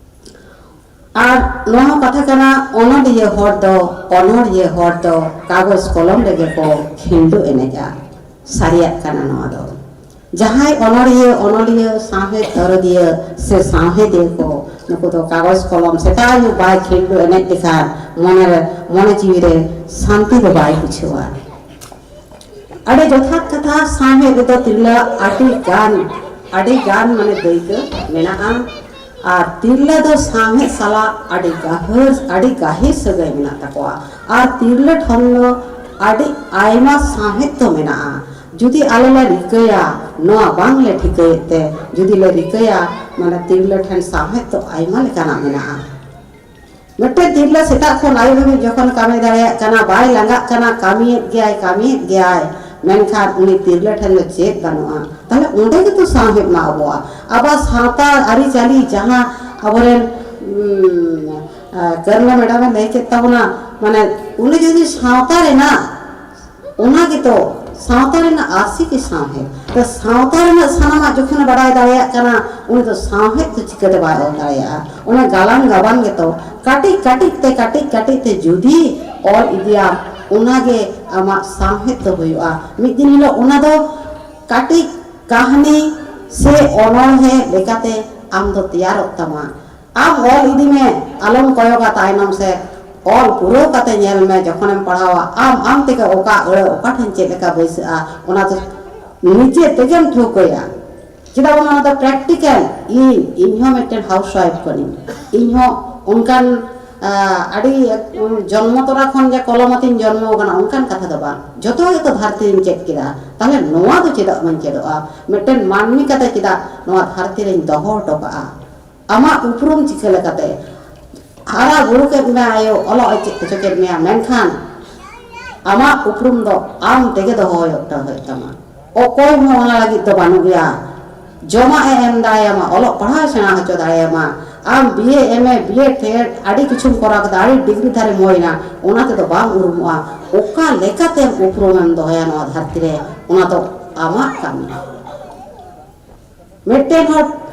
ᱟᱨ ᱱᱚᱣᱟ ᱦᱚᱸ ᱠᱟᱛᱷᱟ ᱠᱟᱱᱟ, ᱚᱱᱚᱞᱤᱭᱟᱹ ᱦᱚᱲ ᱫᱚ, ᱚᱱᱚᱲᱦᱤᱭᱟᱹ ᱦᱚᱲ ᱫᱚ ᱠᱟᱜᱚᱡᱽ ᱠᱚᱞᱚᱢ ᱨᱮᱜᱮ ᱠᱚ ᱠᱷᱤᱞᱰᱩ ᱮᱱᱮᱡᱼᱟ᱾ ᱥᱟᱹᱨᱤᱭᱟᱜ ᱠᱟᱱᱟ ᱱᱚᱣᱟ ᱫᱚ᱾ ᱡᱟᱦᱟᱸᱭ ᱚᱱᱚᱲᱦᱤᱭᱟᱹ, ᱚᱱᱚᱞᱤᱭᱟᱹ, ᱥᱟᱶᱦᱮᱫ ᱫᱚᱨᱚᱫᱤᱭᱟᱹ ᱥᱮ ᱥᱟᱶᱦᱮᱫᱤᱭᱟᱹ ᱠᱚ, ᱱᱩᱠᱩ ᱫᱚ ᱠᱟᱜᱚᱡᱽ ᱠᱚᱞᱚᱢ ᱥᱮᱛᱟᱜ ᱟᱹᱭᱩᱵ ᱵᱟᱭ ᱠᱷᱤᱞᱰᱩ ᱮᱱᱮᱡ ᱞᱮᱠᱷᱟᱱ ᱢᱚᱱᱮ ᱨᱮ, ᱢᱚᱱᱮ ᱡᱤᱣᱤ ᱨᱮ ᱥᱟᱱᱛᱤ ᱫᱚ ᱵᱟᱭ ᱵᱩᱡᱷᱟᱹᱣᱟ᱾ ᱟᱹᱰᱤ ᱡᱚᱛᱷᱟᱛ ᱠᱟᱛᱷᱟ, ᱥᱟᱶᱦᱮᱫ ᱨᱮᱫᱚ ᱛᱤᱨᱞᱟᱹ ᱟᱹᱰᱤ ᱜᱟᱱ, ᱟᱹᱰᱤ ᱜᱟᱱ ᱢᱟᱱᱮ ᱫᱟᱹᱭᱠᱟᱹ ᱢᱮᱱᱟᱜᱼᱟ᱾ ᱟᱨ ᱛᱤᱨᱞᱟᱹ ᱫᱚ ᱥᱟᱶᱦᱮᱫ ᱥᱟᱞᱟᱜ ᱟᱹᱰᱤ ᱜᱟᱹᱦᱤᱨ, ᱟᱹᱰᱤ ᱜᱟᱹᱦᱤᱨ ᱥᱟᱹᱜᱟᱹᱭ ᱢᱮᱱᱟᱜ ᱛᱟᱠᱚᱣᱟ᱾ ᱟᱨ ᱛᱤᱨᱞᱟᱹ ᱴᱷᱮᱱ ᱫᱚ ᱟᱹᱰᱤ ᱟᱭᱢᱟ ᱥᱟᱶᱦᱮᱫ ᱫᱚ ᱢᱮᱱᱟᱜᱼᱟ᱾ ᱡᱩᱫᱤ ᱟᱞᱮ ᱞᱮ ᱨᱤᱠᱟᱹᱭᱟ, ᱱᱚᱣᱟ ᱵᱟᱝ ᱞᱮ ᱴᱷᱤᱠᱟᱹᱭᱮᱫ ᱛᱮ, ᱡᱩᱫᱤ ᱞᱮ ᱨᱤᱠᱟᱹᱭᱟ, ᱢᱟᱱᱮ ᱛᱤᱨᱞᱟᱹ ᱴᱷᱮᱱ ᱥᱟᱶᱦᱮᱫ ᱫᱚ ᱟᱭᱢᱟ ᱞᱮᱠᱟᱱᱟᱜ ᱢᱮᱱᱟᱜᱼᱟ᱾ ᱢᱤᱫᱴᱮᱱ ᱛᱤᱨᱞᱟᱹ ᱥᱮᱛᱟᱜ ᱠᱷᱚᱱ ᱟᱹᱭᱩᱵ ᱦᱟᱹᱵᱤᱡ ᱡᱚᱠᱷᱚᱱ ᱠᱟᱹᱢᱤ ᱫᱟᱲᱮᱭᱟᱜ ᱠᱟᱱᱟ, ᱵᱟᱭ ᱞᱟᱸᱜᱟᱜ ᱠᱟᱱᱟ, ᱠᱟᱹᱢᱤᱭᱮᱫ ᱜᱮᱭᱟᱭ, ᱠᱟᱹᱢᱤᱭᱮᱫ ᱜᱮᱭᱟᱭ, ᱢᱮᱱᱠᱷᱟᱱ ᱩᱱᱤ ᱛᱤᱨᱞᱟᱹ ᱴᱷᱮᱱ ᱫᱚ ᱪᱮᱫ ᱵᱟᱹᱱᱩᱜᱼᱟ᱾ ᱛᱟᱦᱞᱮ ᱚᱸᱰᱮ ᱜᱮᱛᱚ ᱥᱟᱶᱦᱮᱫ ᱢᱟ ᱟᱵᱚᱣᱟᱜ᱾ ᱟᱵᱚᱣᱟᱜ ᱥᱟᱶᱛᱟ ᱟᱹᱨᱤᱪᱟᱹᱞᱤ ᱡᱟᱦᱟᱸ ᱟᱵᱚᱨᱮᱱ, ᱩᱢ, ᱟᱸ, ᱠᱟᱨᱱᱟ ᱢᱮᱰᱟᱢᱮ ᱞᱟᱹᱭ ᱠᱮᱫ ᱛᱟᱵᱚᱱᱟ, ᱢᱟᱱᱮ ᱩᱱᱤ ᱡᱩᱫᱤ ᱥᱟᱶᱛᱟ ᱨᱮᱱᱟᱜ ᱚᱱᱟ ᱜᱮᱛᱚ ᱥᱟᱶᱛᱟ ᱨᱮᱱᱟᱜ ᱟᱹᱨᱥᱤ ᱜᱮ ᱥᱟᱶᱦᱮᱫ᱾ ᱛᱚ ᱥᱟᱶᱛᱟ ᱨᱮᱱᱟᱜ ᱥᱟᱱᱟᱢᱟᱜ ᱡᱚᱠᱷᱚᱱᱮ ᱵᱟᱰᱟᱭ ᱫᱟᱲᱮᱭᱟᱜ ᱠᱟᱱᱟ, ᱩᱱᱤ ᱫᱚ ᱥᱟᱶᱦᱮᱫ ᱫᱚ ᱪᱤᱠᱟᱹᱛᱮ ᱵᱟᱭ ᱚᱞ ᱫᱟᱲᱮᱭᱟᱜᱼᱟ? ᱚᱱᱟ ᱜᱟᱞᱟᱝ ᱜᱟᱵᱟᱱ ᱜᱮᱛᱚ ᱠᱟᱹᱴᱤᱡ ᱠᱟᱹᱴᱤᱡ ᱛᱮ, ᱠᱟᱹᱴᱤᱡ ᱠᱟᱹᱴᱤᱡ ᱛᱮ ᱡᱩᱫᱤ ᱚᱞ ᱤᱫᱤᱭᱟᱢ, ᱚᱱᱟᱜᱮ ᱟᱢᱟᱜ ᱥᱟᱶᱦᱮᱫ ᱫᱚ ᱦᱩᱭᱩᱜᱼᱟ᱾ ᱢᱤᱫ ᱫᱤᱱ ᱦᱤᱞᱳᱜ ᱚᱱᱟ ᱫᱚ ᱠᱟᱹᱴᱤᱡ ᱠᱟᱹᱦᱱᱤ ᱥᱮ ᱚᱱᱚᱬᱦᱮ ᱞᱮᱠᱟᱛᱮ ᱟᱢ ᱫᱚ ᱛᱮᱭᱟᱨᱚᱜ ᱛᱟᱢᱟ᱾ ᱟᱢ ᱚᱞ ᱤᱫᱤ ᱢᱮ, ᱟᱞᱚᱢ ᱠᱚᱭᱚᱜᱟ ᱛᱟᱭᱱᱚᱢ ᱥᱮᱫ᱾ ᱚᱞ ᱯᱩᱨᱟᱹᱣ ᱠᱟᱛᱮ ᱧᱮᱞ ᱢᱮ, ᱡᱚᱠᱷᱚᱱᱮᱢ ᱯᱟᱲᱦᱟᱣᱟ, ᱟᱢ ᱟᱢ ᱛᱮᱜᱮ ᱚᱠᱟ ᱟᱹᱲᱟᱹ ᱚᱠᱟ ᱴᱷᱮᱱ ᱪᱮᱫ ᱞᱮᱠᱟ ᱵᱟᱹᱭᱥᱟᱹᱜᱼᱟ, ᱚᱱᱟ ᱫᱚ ᱱᱤᱡᱮ ᱛᱮᱜᱮᱢ ᱴᱷᱟᱹᱣᱠᱟᱹᱭᱟ᱾ ᱪᱮᱫᱟᱜ ᱵᱟᱝ, ᱚᱱᱟ ᱫᱚ ᱯᱨᱮᱠᱴᱤᱠᱮᱞ᱾ ᱤᱧ, ᱤᱧ ᱦᱚᱸ ᱢᱤᱫᱴᱮᱱ ᱦᱟᱣᱩᱥ ᱣᱟᱭᱤᱯ ᱠᱟᱹᱱᱟᱹᱧ᱾ ᱤᱧ ᱦᱚᱸ ᱚᱱᱠᱟᱱ, ᱟᱸ, ᱟᱹᱰᱤ, ᱩᱸ, ᱡᱚᱱᱢᱚ ᱛᱚᱨᱟ ᱠᱷᱚᱱ ᱜᱮ ᱠᱚᱞᱚᱢ ᱟᱛᱮᱧ ᱡᱚᱱᱢᱚ ᱟᱠᱟᱱᱟ, ᱚᱱᱠᱟᱱ ᱠᱟᱛᱷᱟ ᱫᱚ ᱵᱟᱝ᱾ ᱡᱚᱛᱚ ᱜᱮᱛᱚ ᱫᱷᱟᱹᱨᱛᱤ ᱨᱤᱧ ᱪᱮᱫ ᱠᱮᱫᱟ, ᱛᱟᱦᱞᱮ ᱱᱚᱣᱟ ᱫᱚ ᱪᱮᱫᱟᱜ ᱵᱟᱹᱧ ᱪᱮᱫᱚᱜᱼᱟ? ᱢᱤᱫᱴᱮᱱ ᱢᱟᱹᱱᱢᱤ ᱠᱟᱛᱮ ᱪᱮᱫᱟᱜ ᱱᱚᱣᱟ ᱫᱷᱟᱹᱨᱛᱤ ᱨᱤᱧ ᱫᱚᱦᱚ ᱦᱚᱴᱚ ᱠᱟᱜᱼᱟ? ᱟᱢᱟᱜ ᱩᱯᱨᱩᱢ ᱪᱤᱠᱟᱹ ᱞᱮᱠᱟᱛᱮ? ᱦᱟᱨᱟ ᱵᱩᱨᱩ ᱠᱮᱫ ᱢᱮᱭᱟ ᱟᱭᱳ, ᱚᱞᱚᱜ ᱮ ᱪᱮᱫ ᱦᱚᱪᱚ ᱠᱮᱫ ᱢᱮᱭᱟ, ᱢᱮᱱᱠᱷᱟᱱ ᱟᱢᱟᱜ ᱩᱯᱨᱩᱢ ᱫᱚ ᱟᱢ ᱛᱮᱜᱮ ᱫᱚᱦᱚ ᱦᱩᱭᱩᱜ ᱛᱟ-, ᱦᱩᱭᱩᱜ ᱛᱟᱢᱟ᱾ ᱚᱠᱚᱭ ᱦᱚᱸ ᱚᱱᱟ ᱞᱟᱹᱜᱤᱫ ᱫᱚ ᱵᱟᱹᱱᱩᱜ ᱜᱮᱭᱟ᱾ ᱡᱚᱢᱟᱜ ᱮ ᱮᱢ ᱫᱟᱲᱮᱭᱟᱢᱟ, ᱚᱞᱚᱜ ᱯᱟᱲᱦᱟᱣ ᱮ ᱥᱮᱬᱟ ᱦᱚᱪᱚ ᱫᱟᱲᱮᱭᱟᱢᱟ, ᱟᱢ B A, M A, B Ed, ᱴᱮᱰ ᱟᱹᱰᱤ ᱠᱤᱪᱷᱩᱢ ᱠᱚᱨᱟᱣ ᱠᱮᱫᱟ, ᱟᱹᱰᱤ ᱰᱤᱜᱽᱨᱤ ᱫᱷᱟᱨᱤᱢ ᱦᱩᱭᱱᱟ, ᱚᱱᱟ ᱛᱮᱫᱚ ᱵᱟᱢ ᱩᱨᱩᱢᱚᱜᱼᱟ᱾ ᱚᱠᱟ ᱞᱮᱠᱟᱛᱮᱢ ᱩᱯᱨᱩᱢᱮᱢ ᱫᱚᱦᱚᱭᱟ ᱱᱚᱣᱟ ᱫᱷᱟᱹᱨᱛᱤ ᱨᱮ, ᱚᱱᱟ ᱫᱚ ᱟᱢᱟᱜ ᱠᱟᱹᱢᱤ᱾ ᱢᱤᱫᱴᱮᱱ ᱦᱚᱲ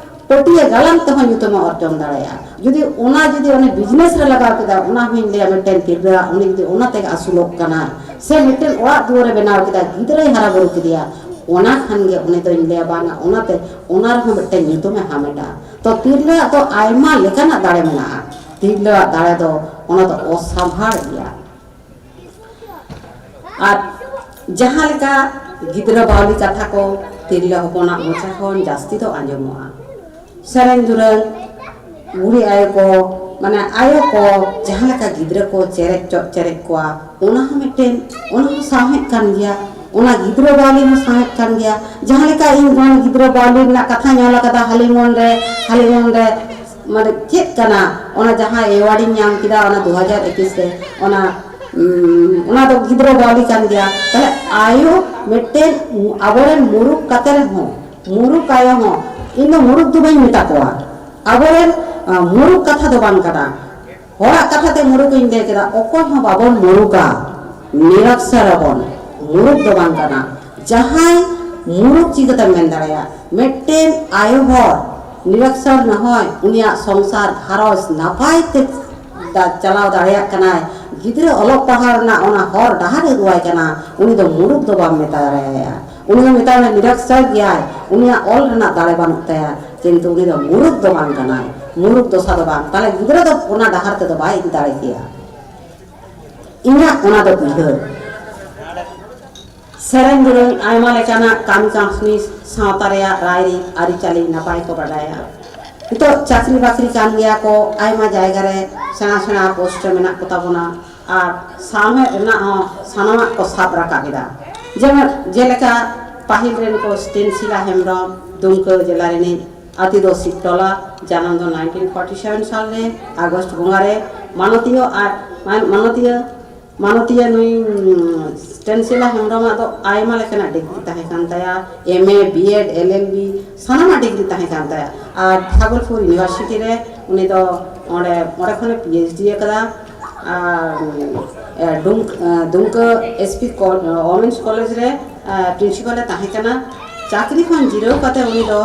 ᱯᱟᱹᱴᱭᱟᱹ ᱜᱟᱞᱟᱝ ᱛᱮᱦᱚᱸ ᱧᱩᱛᱩᱢᱮ ᱚᱨᱡᱚᱱ ᱫᱟᱲᱮᱭᱟᱜᱼᱟ᱾ ᱡᱩᱫᱤ ᱚᱱᱟ, ᱡᱩᱫᱤ ᱚᱱᱮ ᱵᱤᱡᱽᱱᱮᱥ ᱨᱮ ᱞᱟᱜᱟᱣ ᱠᱮᱫᱟ, ᱚᱱᱟ ᱦᱚᱸᱧ ᱞᱟᱹᱭᱟ, ᱢᱤᱫᱴᱮᱱ ᱛᱤᱨᱞᱟᱹᱣᱟᱜ, ᱩᱱᱤ ᱡᱩᱫᱤ ᱚᱱᱟ ᱛᱮᱜᱮ ᱟᱹᱥᱩᱞᱚᱜ ᱠᱟᱱᱟᱭ, ᱥᱮ ᱢᱤᱫᱴᱮᱱ ᱚᱲᱟᱜ ᱫᱩᱣᱟᱹᱨᱮ ᱵᱮᱱᱟᱣ ᱠᱮᱫᱟ, ᱜᱤᱫᱽᱨᱟᱹᱭ ᱦᱟᱨᱟ ᱵᱩᱨᱩ ᱠᱮᱫᱮᱭᱟ, ᱚᱱᱟ ᱠᱷᱟᱱ ᱜᱮ ᱩᱱᱤ ᱫᱚᱧ ᱞᱟᱹᱭᱟ, ᱵᱟᱝᱟ, ᱚᱱᱟᱛᱮ, ᱚᱱᱟ ᱨᱮᱦᱚᱸ ᱢᱤᱫᱴᱮᱱ ᱧᱩᱛᱩᱢᱮ ᱦᱟᱢᱮᱴᱟ᱾ ᱛᱚ ᱛᱤᱨᱞᱟᱹᱣᱟᱜ ᱫᱚ ᱟᱭᱢᱟ ᱞᱮᱠᱟᱱᱟᱜ ᱫᱟᱲᱮ ᱢᱮᱱᱟᱜᱼᱟ᱾ ᱛᱤᱨᱞᱟᱹᱣᱟᱜ ᱫᱟᱲᱮ ᱫᱚ, ᱚᱱᱟ ᱫᱚ ᱚᱥᱟᱵᱷᱟᱲ ᱜᱮᱭᱟ᱾ ᱟᱨ ᱡᱟᱦᱟᱸ ᱞᱮᱠᱟ ᱜᱤᱫᱽᱨᱟᱹ ᱵᱟᱣᱞᱤ ᱠᱟᱛᱷᱟ ᱠᱚ ᱛᱤᱨᱞᱟᱹ ᱦᱚᱯᱚᱱᱟᱜ ᱢᱚᱪᱟ ᱠᱷᱚᱱ ᱡᱟᱹᱥᱛᱤ ᱫᱚ ᱟᱸᱡᱚᱢᱚᱜᱼᱟ, ᱥᱮᱨᱮᱧ ᱫᱩᱨᱟᱹᱝ, ᱵᱩᱲᱦᱤ ᱟᱭᱳ ᱠᱚ, ᱢᱟᱱᱮ ᱟᱭᱳ ᱠᱚ ᱡᱟᱦᱟᱸ ᱞᱮᱠᱟ ᱜᱤᱫᱽᱨᱟᱹ ᱠᱚ ᱪᱮᱨᱮᱡ ᱪᱚᱜ ᱪᱮᱨᱮᱡ ᱠᱚᱣᱟ, ᱚᱱᱟ ᱦᱚᱸ ᱢᱤᱫᱴᱮᱱ, ᱚᱱᱟ ᱦᱚᱸ ᱥᱟᱶᱦᱮᱫ ᱠᱟᱱ ᱜᱮᱭᱟ᱾ ᱚᱱᱟ ᱜᱤᱫᱽᱨᱟᱹ ᱵᱟᱣᱞᱤ ᱦᱚᱸ ᱥᱟᱶᱦᱮᱫ ᱠᱟᱱ ᱜᱮᱭᱟ᱾ ᱡᱟᱦᱟᱸ ᱞᱮᱠᱟ ᱤᱧ ᱵᱚᱱ ᱜᱤᱫᱽᱨᱟᱹ ᱵᱟᱣᱞᱤ ᱨᱮᱱᱟᱜ ᱠᱟᱛᱷᱟᱧ ᱚᱞ ᱟᱠᱟᱫᱟ, ᱦᱟᱹᱞᱤᱢᱚᱱ ᱨᱮ, ᱦᱟᱹᱞᱤᱢᱚᱱ ᱨᱮ ᱢᱟᱱᱮ ᱪᱮᱫ ᱠᱟᱱᱟ? ᱚᱱᱟ ᱡᱟᱦᱟᱸ ᱮᱣᱟᱨᱰ ᱤᱧ ᱧᱟᱢ ᱠᱮᱫᱟ ᱚᱱᱟ ᱫᱩ ᱦᱟᱡᱟᱨ ᱮᱠᱩᱥ ᱨᱮ, ᱚᱱᱟ ᱩᱸ, ᱚᱱᱟ ᱫᱚ ᱜᱤᱫᱽᱨᱟᱹ ᱵᱟᱹᱣᱞᱤ ᱠᱟᱱ ᱜᱮᱭᱟ᱾ ᱛᱟᱦᱞᱮ ᱟᱭᱳ ᱢᱤᱫᱴᱮᱱ ᱟᱵᱚᱨᱮᱱ ᱢᱩᱨᱩᱠ ᱠᱟᱛᱮ ᱨᱮᱦᱚᱸ, ᱢᱩᱨᱩᱠ ᱟᱭᱳ ᱦᱚᱸ, ᱤᱧ ᱫᱚ ᱢᱩᱨᱩᱠ ᱫᱚ ᱵᱟᱹᱧ ᱢᱮᱛᱟ ᱠᱚᱣᱟ, ᱟᱵᱚᱨᱮᱱ ᱟᱸ, ᱢᱩᱨᱩᱠ ᱠᱟᱛᱷᱟ ᱫᱚ ᱵᱟᱝ ᱠᱟᱱᱟ᱾ ᱦᱚᱲᱟᱜ ᱠᱟᱛᱷᱟ ᱛᱮ ᱢᱩᱨᱩᱠ ᱤᱧ ᱞᱟᱹᱭ ᱠᱮᱫᱟ, ᱚᱠᱚᱭ ᱦᱚᱸ ᱵᱟᱵᱚᱱ ᱢᱩᱨᱩᱠᱟ, ᱱᱤᱨᱚᱠᱥᱚᱨ ᱟᱵᱚᱱ, ᱢᱩᱨᱩᱠ ᱫᱚ ᱵᱟᱝ ᱠᱟᱱᱟ᱾ ᱡᱟᱦᱟᱸᱭ ᱢᱩᱨᱩᱠ ᱪᱤᱠᱟᱹᱛᱮᱢ ᱢᱮᱱ ᱫᱟᱲᱮᱭᱟᱜᱼᱟ? ᱢᱤᱫᱴᱮᱱ ᱟᱭᱳ ᱦᱚᱲ ᱱᱤᱨᱚᱠᱥᱚᱨ ᱱᱚᱦᱚᱭ, ᱩᱱᱤᱭᱟᱜ ᱥᱚᱝᱥᱟᱨ ᱜᱷᱟᱨᱚᱸᱡᱽ ᱱᱟᱯᱟᱭ ᱛᱮ ᱫᱟ-, ᱪᱟᱞᱟᱣ ᱫᱟᱲᱮᱭᱟᱜ ᱠᱟᱱᱟᱭ, ᱜᱤᱫᱽᱨᱟᱹ ᱚᱞᱚᱜ ᱯᱟᱲᱦᱟᱣ ᱨᱮᱱᱟᱜ ᱚᱱᱟ ᱦᱚᱨ ᱰᱟᱦᱟᱨ ᱮ ᱩᱫᱩᱜ ᱟᱭ ᱠᱟᱱᱟ, ᱩᱱᱤ ᱫᱚ ᱢᱩᱨᱩᱠ ᱫᱚ ᱵᱟᱢ ᱢᱮᱛᱟ ᱫᱟᱲᱮᱭᱟᱭᱟ᱾ ᱩᱱᱤ ᱫᱚ ᱢᱮᱛᱟᱭ ᱢᱮ ᱱᱤᱨᱚᱠᱥᱚᱨ ᱜᱮᱭᱟᱭ, ᱩᱱᱤᱭᱟᱜ ᱚᱞ ᱨᱮᱱᱟᱜ ᱫᱟᱲᱮ ᱵᱟᱹᱱᱩᱜ ᱛᱟᱭᱟ, ᱠᱤᱱᱛᱩ ᱩᱱᱤ ᱫᱚ ᱢᱩᱨᱩᱠ ᱫᱚ ᱵᱟᱝ ᱠᱟᱱᱟᱭ, ᱢᱩᱨᱩᱠ ᱫᱚᱥᱟ ᱫᱚ ᱵᱟᱝ᱾ ᱛᱟᱦᱞᱮ ᱜᱤᱫᱽᱨᱟᱹ ᱫᱚ ᱚᱱᱟ ᱰᱟᱦᱟᱨ ᱛᱮᱫᱚ ᱵᱟᱭ ᱤᱫᱤ ᱫᱟᱲᱮ ᱠᱮᱭᱟ᱾ ᱤᱧᱟᱹᱜ ᱚᱱᱟ ᱫᱚ ᱩᱭᱦᱟᱹᱨ᱾ ᱥᱮᱨᱮᱧ ᱫᱩᱨᱟᱹᱝ ᱟᱭᱢᱟ ᱞᱮᱠᱟᱱᱟᱜ ᱠᱟᱹᱢᱤ ᱠᱟᱹᱥᱱᱤ, ᱥᱟᱶᱛᱟ ᱨᱮᱭᱟᱜ ᱨᱟᱭᱨᱤᱛ ᱟᱹᱨᱤᱪᱟᱹᱞᱤ ᱱᱟᱯᱟᱭ ᱠᱚ ᱵᱟᱰᱟᱭᱟ᱾ ᱱᱤᱛᱚᱜ ᱪᱟᱹᱠᱨᱤ ᱵᱟᱹᱠᱨᱤ ᱠᱟᱱ ᱜᱮᱭᱟ ᱠᱚ, ᱟᱭᱢᱟ ᱡᱟᱭᱜᱟ ᱨᱮ ᱥᱮᱬᱟ ᱥᱮᱬᱟ ᱯᱳᱥᱴ ᱨᱮ ᱢᱮᱱᱟᱜ ᱠᱚᱛᱟ ᱵᱚᱱᱟ, ᱟᱨ ᱥᱟᱶᱦᱮᱫ ᱨᱮᱱᱟᱜ ᱦᱚᱸ ᱥᱟᱱᱟᱢᱟᱜ ᱠᱚ ᱥᱟᱵ ᱨᱟᱠᱟᱵ ᱮᱫᱟ᱾ ᱡᱮᱢᱚᱱ ᱡᱮᱞᱮᱠᱟ ᱯᱟᱹᱦᱤᱞ ᱨᱮᱱ ᱠᱚ ᱥᱴᱮᱱᱥᱤᱞᱟ ᱦᱮᱢᱵᱨᱚᱢ, ᱫᱩᱢᱠᱟᱹ ᱡᱮᱞᱟ ᱨᱤᱱᱤᱡ ᱟᱹᱛᱩ ᱫᱚ ᱥᱤᱠᱴᱚᱞᱟ, ᱡᱟᱱᱟᱢ ᱫᱚ ᱱᱟᱭᱤᱱᱴᱤᱱ ᱯᱷᱚᱨᱴᱤ ᱥᱮᱵᱷᱮᱱ ᱥᱟᱞ ᱨᱮ ᱟᱜᱚᱥᱴ ᱵᱚᱸᱜᱟ ᱨᱮ᱾ ᱢᱟᱱᱚᱛᱤᱭᱟᱹ ᱟᱨ ᱢᱟᱱ-, ᱢᱟᱱᱚᱛᱤᱭᱟᱹ ᱢᱟᱱᱚᱛᱤᱭᱟᱹ ᱱᱩᱭ, ᱩᱸ, ᱥᱴᱮᱱᱥᱤᱞᱟ ᱦᱮᱢᱵᱨᱚᱢᱟᱜ ᱫᱚ ᱟᱭᱢᱟ ᱞᱮᱠᱟᱱᱟᱜ ᱰᱤᱜᱽᱨᱤ ᱛᱟᱦᱮᱸ ᱠᱟᱱ ᱛᱟᱭᱟ, M A, B Ed, L L B, ᱥᱟᱱᱟᱢᱟᱜ ᱰᱤᱜᱽᱨᱤ ᱛᱟᱦᱮᱸ ᱠᱟᱱ ᱛᱟᱭᱟ᱾ ᱟᱨ ᱵᱷᱟᱜᱚᱞᱯᱩᱨ ᱤᱭᱩᱱᱤᱵᱷᱟᱨᱥᱤᱴᱤ ᱨᱮ ᱩᱱᱤ ᱫᱚ ᱚᱸᱰᱮ, ᱚᱸᱰᱮ ᱠᱷᱚᱱᱮ ᱯᱤ ᱮᱭᱤᱪ ᱰᱤ ᱟᱠᱟᱫᱟ᱾ ᱟᱨ, ᱮ, ᱰᱩᱢ-, ᱮ, ᱫᱩᱢᱠᱟᱹ ᱮᱥ ᱯᱤ ᱠᱚ-, ᱣᱚᱢᱮᱱᱥ ᱠᱚᱞᱮᱡᱽ ᱨᱮ, ᱮ, ᱯᱨᱤᱱᱥᱤᱯᱟᱞ ᱮ ᱛᱟᱦᱮᱸ ᱠᱟᱱᱟ᱾ ᱪᱟᱹᱠᱨᱤ ᱠᱷᱚᱱ ᱡᱤᱨᱟᱹᱣ ᱠᱟᱛᱮ ᱩᱱᱤ ᱫᱚ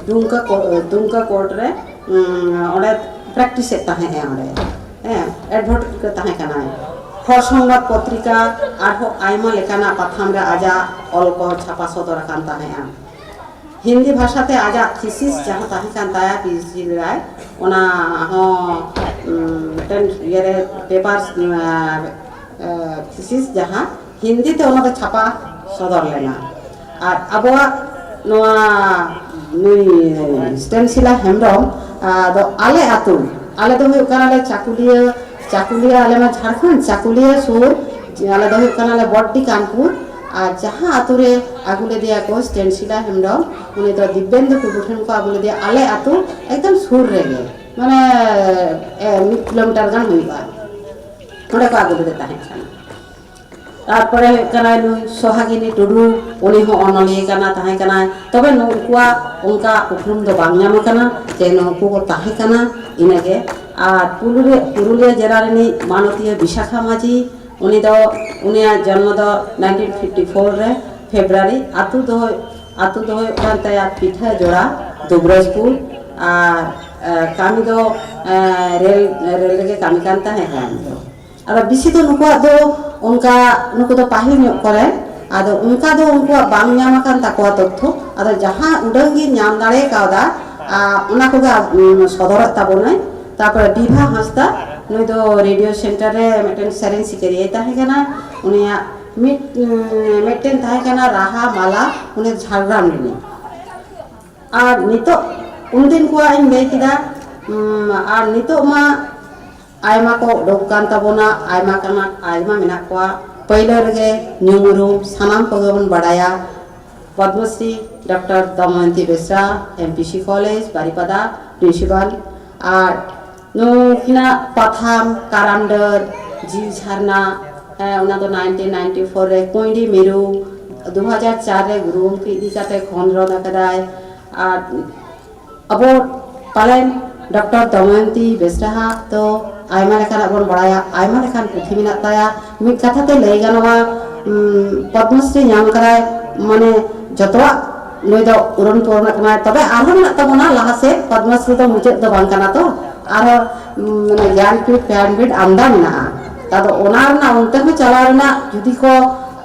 ᱫᱩᱢᱠᱟᱹ ᱠᱳ-, ᱫᱩᱢᱠᱟᱹ ᱠᱳᱨᱴ ᱨᱮ, ᱩᱸ, ᱚᱸᱰᱮ ᱯᱨᱮᱠᱴᱤᱥ ᱮᱫ ᱛᱟᱦᱮᱸᱫ ᱮ ᱚᱸᱰᱮ᱾ ᱦᱮᱸ, ᱮᱰᱵᱷᱚᱠᱮᱴ ᱛᱟᱦᱮᱸ ᱠᱟᱱᱟᱭ᱾ ᱦᱚᱲ ᱥᱚᱝᱵᱟᱫ ᱯᱚᱛᱨᱤᱠᱟ ᱟᱨᱦᱚᱸ ᱟᱭᱢᱟ ᱞᱮᱠᱟᱱᱟᱜ ᱯᱟᱛᱷᱟᱢ ᱨᱮ ᱟᱡᱟᱜ ᱚᱞ ᱠᱚ ᱪᱷᱟᱯᱟ ᱥᱚᱫᱚᱨ ᱟᱠᱟᱱ ᱛᱟᱦᱮᱸᱫᱼᱟ᱾ ᱦᱤᱱᱫᱤ ᱵᱷᱟᱥᱟ ᱛᱮ ᱟᱡᱟᱜ ᱛᱷᱤᱥᱤᱥ ᱡᱟᱦᱟᱸ ᱛᱟᱦᱮᱸ ᱠᱟᱱ ᱛᱟᱭᱟ, ᱯᱤ ᱮᱭᱤᱪ ᱰᱤ ᱞᱮᱫᱟᱭ, ᱚᱱᱟ ᱦᱚᱸ, ᱩᱸ, ᱢᱤᱫᱴᱮᱱ ᱤᱭᱟᱹᱨᱮ ᱯᱮᱯᱟᱨ, ᱩᱸ, ᱮ, ᱛᱷᱤᱥᱤᱥ ᱡᱟᱦᱟᱸ ᱦᱤᱱᱫᱤ ᱛᱮ ᱚᱱᱟ ᱫᱚ ᱪᱷᱟᱯᱟ ᱥᱚᱫᱚᱨ ᱞᱮᱱᱟ᱾ ᱟᱨ ᱟᱵᱚᱣᱟᱜ ᱱᱚᱣᱟ ᱱᱩᱭ ᱥᱴᱮᱱᱥᱤᱞᱟ ᱦᱮᱢᱵᱨᱚᱢ, ᱟ, ᱫᱚ ᱟᱞᱮ ᱟᱹᱛᱩ, ᱟᱞᱮ ᱫᱚ ᱦᱩᱭᱩᱜ ᱠᱟᱱᱟᱞᱮ ᱪᱟᱠᱩᱞᱤᱭᱟᱹ, ᱪᱟᱠᱩᱞᱤᱭᱟᱹ, ᱟᱞᱮ ᱢᱟ ᱡᱷᱟᱲᱠᱷᱚᱸᱰ ᱪᱟᱠᱩᱞᱤᱭᱟᱹ ᱥᱩᱨ, ᱟᱞᱮ ᱫᱚ ᱦᱩᱭᱩᱜ ᱠᱟᱱᱟᱞᱮ ᱵᱚᱰᱰᱤ ᱠᱟᱱᱯᱩᱨ᱾ ᱟᱨ ᱡᱟᱦᱟᱸ ᱟᱹᱛᱩ ᱨᱮ ᱟᱹᱜᱩ ᱞᱮᱫᱮᱭᱟ ᱠᱚ ᱥᱴᱮᱱᱥᱤᱞᱟ ᱦᱮᱢᱵᱨᱚᱢ, ᱩᱱᱤ ᱫᱚ ᱫᱤᱵᱮᱱᱫᱩ ᱴᱩᱰᱩ ᱴᱷᱮᱱ ᱠᱚ ᱟᱹᱜᱩ ᱞᱮᱫᱮᱭᱟ, ᱟᱞᱮ ᱟᱹᱛᱩ ᱮᱠᱫᱚᱢ ᱥᱩᱨ ᱨᱮᱜᱮ᱾ ᱢᱟᱱᱮ ᱢᱤᱫ ᱠᱤᱞᱳᱢᱤᱴᱟᱨ ᱜᱟᱱ ᱦᱩᱭᱩᱜᱼᱟ᱾ ᱚᱸᱰᱮ ᱠᱚ ᱟᱹᱜᱩ ᱞᱮᱫᱮ ᱛᱟᱦᱮᱸ ᱠᱟᱱᱟ᱾ ᱛᱟᱨᱯᱚᱨᱮ ᱦᱩᱭᱩᱜ ᱠᱟᱱᱟ ᱱᱩᱭ ᱥᱚᱦᱟᱜᱤᱱᱤ ᱴᱩᱰᱩ, ᱩᱱᱤ ᱦᱚᱸ ᱚᱱᱚᱞᱤᱭᱟᱹ ᱠᱟᱱᱟ, ᱛᱟᱦᱮᱸ ᱠᱟᱱᱟᱭ᱾ ᱛᱚᱵᱮ ᱱᱩᱠᱩᱣᱟᱜ ᱚᱱᱠᱟ ᱩᱯᱨᱩᱢ ᱫᱚ ᱵᱟᱝ ᱧᱟᱢ ᱟᱠᱟᱱᱟ ᱡᱮ ᱱᱩᱠᱩ ᱠᱚ ᱛᱟᱦᱮᱸ ᱠᱟᱱᱟ, ᱤᱱᱟᱹᱜᱮ᱾ ᱟᱨ ᱯᱩᱨᱩᱞᱤᱭᱟᱹ, ᱯᱩᱨᱩᱞᱤᱭᱟᱹ ᱡᱮᱞᱟ ᱨᱤᱱᱤᱡ ᱢᱟᱱᱚᱛᱤᱭᱟᱹ ᱵᱤᱥᱟᱠᱷᱟ ᱢᱟᱹᱡᱷᱤ, ᱩᱱᱤ ᱫᱚ, ᱩᱱᱤᱭᱟᱜ ᱡᱚᱱᱢᱚ ᱫᱚ ᱱᱟᱭᱤᱱᱴᱤᱱ ᱯᱷᱤᱯᱴᱤ ᱯᱷᱳᱨ ᱨᱮ ᱯᱷᱮᱵᱽᱨᱩᱣᱟᱨᱤ᱾ ᱟᱹᱛᱩ ᱫᱚ, ᱟᱹᱛᱩ ᱫᱚ ᱦᱩᱭᱩᱜ ᱠᱟᱱ ᱛᱟᱭᱟ ᱯᱤᱴᱷᱟᱹ ᱡᱚᱲᱟ, ᱫᱩᱵᱨᱟᱡᱽᱯᱩᱨ᱾ ᱟᱨ ᱠᱟᱹᱢᱤ ᱫᱚ ᱨᱮᱞ ᱨᱮᱞ ᱨᱮᱜᱮ ᱠᱟᱹᱢᱤ ᱠᱟᱱ ᱛᱟᱦᱮᱸ ᱠᱟᱱ ᱫᱚ᱾ ᱟᱫᱚ ᱵᱮᱥᱤ ᱫᱚ ᱱᱩᱠᱩᱣᱟᱜ ᱫᱚ ᱚᱱᱠᱟ, ᱱᱩᱠᱩ ᱫᱚ ᱯᱟᱹᱦᱤᱞ ᱧᱚᱜ ᱠᱚᱨᱮ, ᱟᱫᱚ ᱚᱱᱠᱟ ᱫᱚ ᱩᱱᱠᱩᱣᱟᱜ ᱵᱟᱝ ᱧᱟᱢ ᱟᱠᱟᱱ ᱛᱟᱠᱚᱣᱟ ᱛᱚᱛᱛᱷᱚ᱾ ᱟᱫᱚ ᱡᱟᱦᱟᱸ ᱩᱰᱟᱹᱝ ᱜᱮ ᱧᱟᱢ ᱫᱟᱲᱮ ᱠᱟᱣᱫᱟ, ᱟᱨ ᱚᱱᱟ ᱠᱚᱜᱮ ᱥᱚᱫᱚᱨᱮᱫ ᱛᱟᱵᱚᱱᱟᱭ᱾ ᱛᱟᱨᱯᱚᱨᱮ ᱵᱤᱵᱷᱟ ᱦᱟᱸᱥᱫᱟ, ᱱᱩᱭ ᱫᱚ ᱨᱮᱰᱤᱭᱳ ᱥᱮᱱᱴᱟᱨ ᱨᱮ ᱢᱤᱫᱴᱮᱱ ᱥᱮᱨᱮᱧ ᱥᱤᱠᱟᱹᱨᱤᱭᱟᱹᱭ ᱛᱟᱦᱮᱸ ᱠᱟᱱᱟ᱾ ᱩᱱᱤᱭᱟᱜ ᱢᱤᱫ ᱢᱤᱫᱴᱮᱱ ᱛᱟᱦᱮᱸ ᱠᱟᱱᱟ ᱨᱟᱦᱟ ᱢᱟᱞᱟ, ᱩᱱᱤ ᱡᱷᱟᱲᱜᱨᱟᱢ ᱨᱤᱱᱤᱡ᱾ ᱟᱨ ᱱᱤᱛᱚᱜ, ᱩᱱᱫᱤᱱ ᱠᱚᱣᱟᱜ ᱤᱧ ᱞᱟᱹᱭ ᱠᱮᱫᱟ, ᱟᱨ ᱱᱤᱛᱚᱜ ᱢᱟ ᱟᱭᱢᱟ ᱠᱚ ᱩᱰᱩᱠ ᱠᱟᱱ ᱛᱟᱵᱚᱱᱟ, ᱟᱭᱢᱟ ᱠᱟᱱᱟ, ᱟᱭᱢᱟ ᱢᱮᱱᱟᱜ ᱠᱚᱣᱟ᱾ ᱯᱟᱹᱭᱞᱟᱹ ᱨᱮᱜᱮ ᱧᱩᱢ ᱩᱨᱩᱢ ᱥᱟᱱᱟᱢ ᱠᱚᱜᱮ ᱵᱚᱱ ᱵᱟᱲᱟᱭᱟ, Padmashri doctor Damayanti Besra, M P C college ᱵᱟᱨᱤᱯᱟᱫᱟ, ᱯᱨᱤᱱᱥᱤᱯᱟᱞ᱾ ᱟᱨ ᱱᱩᱠᱤᱱᱟᱜ ᱯᱟᱛᱷᱟᱢ ᱠᱟᱨᱟᱢ ᱰᱟᱹᱨ, ᱡᱤᱣᱤ ᱡᱷᱟᱨᱱᱟ, ᱚᱱᱟ ᱫᱚ ᱱᱟᱭᱤᱱᱴᱤᱱ ᱱᱟᱭᱤᱱᱴᱤ ᱯᱷᱳᱨ ᱨᱮ, ᱠᱩᱸᱭᱰᱤ ᱢᱤᱨᱩ ᱫᱩ ᱦᱟᱡᱟᱨ ᱪᱟᱨ ᱨᱮ ᱜᱩᱨᱩ ᱜᱚᱢᱠᱮ ᱤᱫᱤ ᱠᱟᱛᱮ ᱠᱷᱚᱸᱫᱽᱨᱚᱸᱫᱽ ᱟᱠᱟᱫᱟᱭ᱾ ᱟᱨ ᱟᱵᱚ ᱯᱟᱞᱮᱱ ᱰᱚᱠᱴᱚᱨ ᱫᱚᱢᱚᱭᱚᱱᱛᱤ ᱵᱮᱥᱨᱟᱦᱟᱜ ᱫᱚ ᱟᱭᱢᱟ ᱞᱮᱠᱟᱱᱟᱜ ᱵᱚᱱ ᱵᱟᱲᱟᱭᱟ, ᱟᱭᱢᱟ ᱞᱮᱠᱟᱱ ᱯᱩᱛᱷᱤ ᱢᱮᱱᱟᱜ ᱛᱟᱭᱟ᱾ ᱢᱤᱫ ᱠᱟᱛᱷᱟ ᱛᱮ ᱞᱟᱹᱭ ᱜᱟᱱᱚᱜᱼᱟ, ᱯᱚᱫᱽᱢᱚᱥᱨᱤ ᱧᱟᱢ ᱠᱟᱫᱟᱭ, ᱢᱟᱱᱮ ᱡᱚᱛᱚᱣᱟᱜ ᱱᱩᱭ ᱫᱚ ᱩᱨᱩᱢ ᱯᱩᱨᱩᱱ ᱠᱟᱱᱟᱭ᱾ ᱛᱚᱵᱮ ᱟᱨᱦᱚᱸ ᱢᱮᱱᱟᱜ ᱛᱟᱵᱚᱱᱟ ᱞᱟᱦᱟ ᱥᱮᱫ, ᱯᱚᱫᱽᱢᱚᱥᱨᱤ ᱫᱚ ᱢᱩᱪᱟᱹᱫ ᱫᱚ ᱵᱟᱝ ᱠᱟᱱᱟ ᱛᱚ, ᱟᱨᱦᱚᱸ ᱢᱟᱱᱮ ᱜᱮᱭᱟᱱᱯᱤᱴ ᱯᱷᱮᱭᱟᱱᱯᱤᱴ ᱟᱢᱫᱟ ᱢᱮᱱᱟᱜᱼᱟ᱾ ᱟᱫᱚ ᱚᱱᱟ ᱨᱮᱱᱟᱜ ᱚᱱᱛᱮ ᱦᱚᱸ ᱪᱟᱞᱟᱣ ᱨᱮᱱᱟᱜ ᱡᱩᱫᱤ ᱠᱚ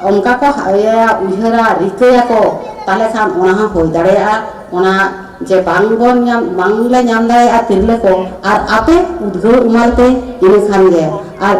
ᱚᱱᱠᱟ ᱠᱚ ᱤᱭᱟᱹᱭᱟ, ᱩᱭᱦᱟᱹᱨᱟ, ᱨᱤᱠᱟᱹᱭᱟᱠᱚ, ᱛᱟᱦᱚᱞᱮ ᱠᱷᱟᱱ ᱚᱱᱟ ᱦᱚᱸ ᱦᱩᱭ ᱫᱟᱲᱮᱭᱟᱜᱼᱟ᱾ ᱚᱱᱟ ᱡᱮ ᱵᱟᱝᱵᱚᱱ ᱧᱟᱢ, ᱵᱟᱝᱞᱮ ᱧᱟᱢ ᱫᱟᱲᱮᱭᱟᱜᱼᱟ ᱛᱤᱨᱞᱟᱹ ᱠᱚ, ᱟᱨ ᱟᱯᱮ ᱩᱫᱽᱜᱟᱹᱣ ᱮᱢᱟᱞ ᱯᱮ, ᱤᱱᱟᱹ ᱠᱷᱟᱱ ᱜᱮ᱾ ᱟᱨ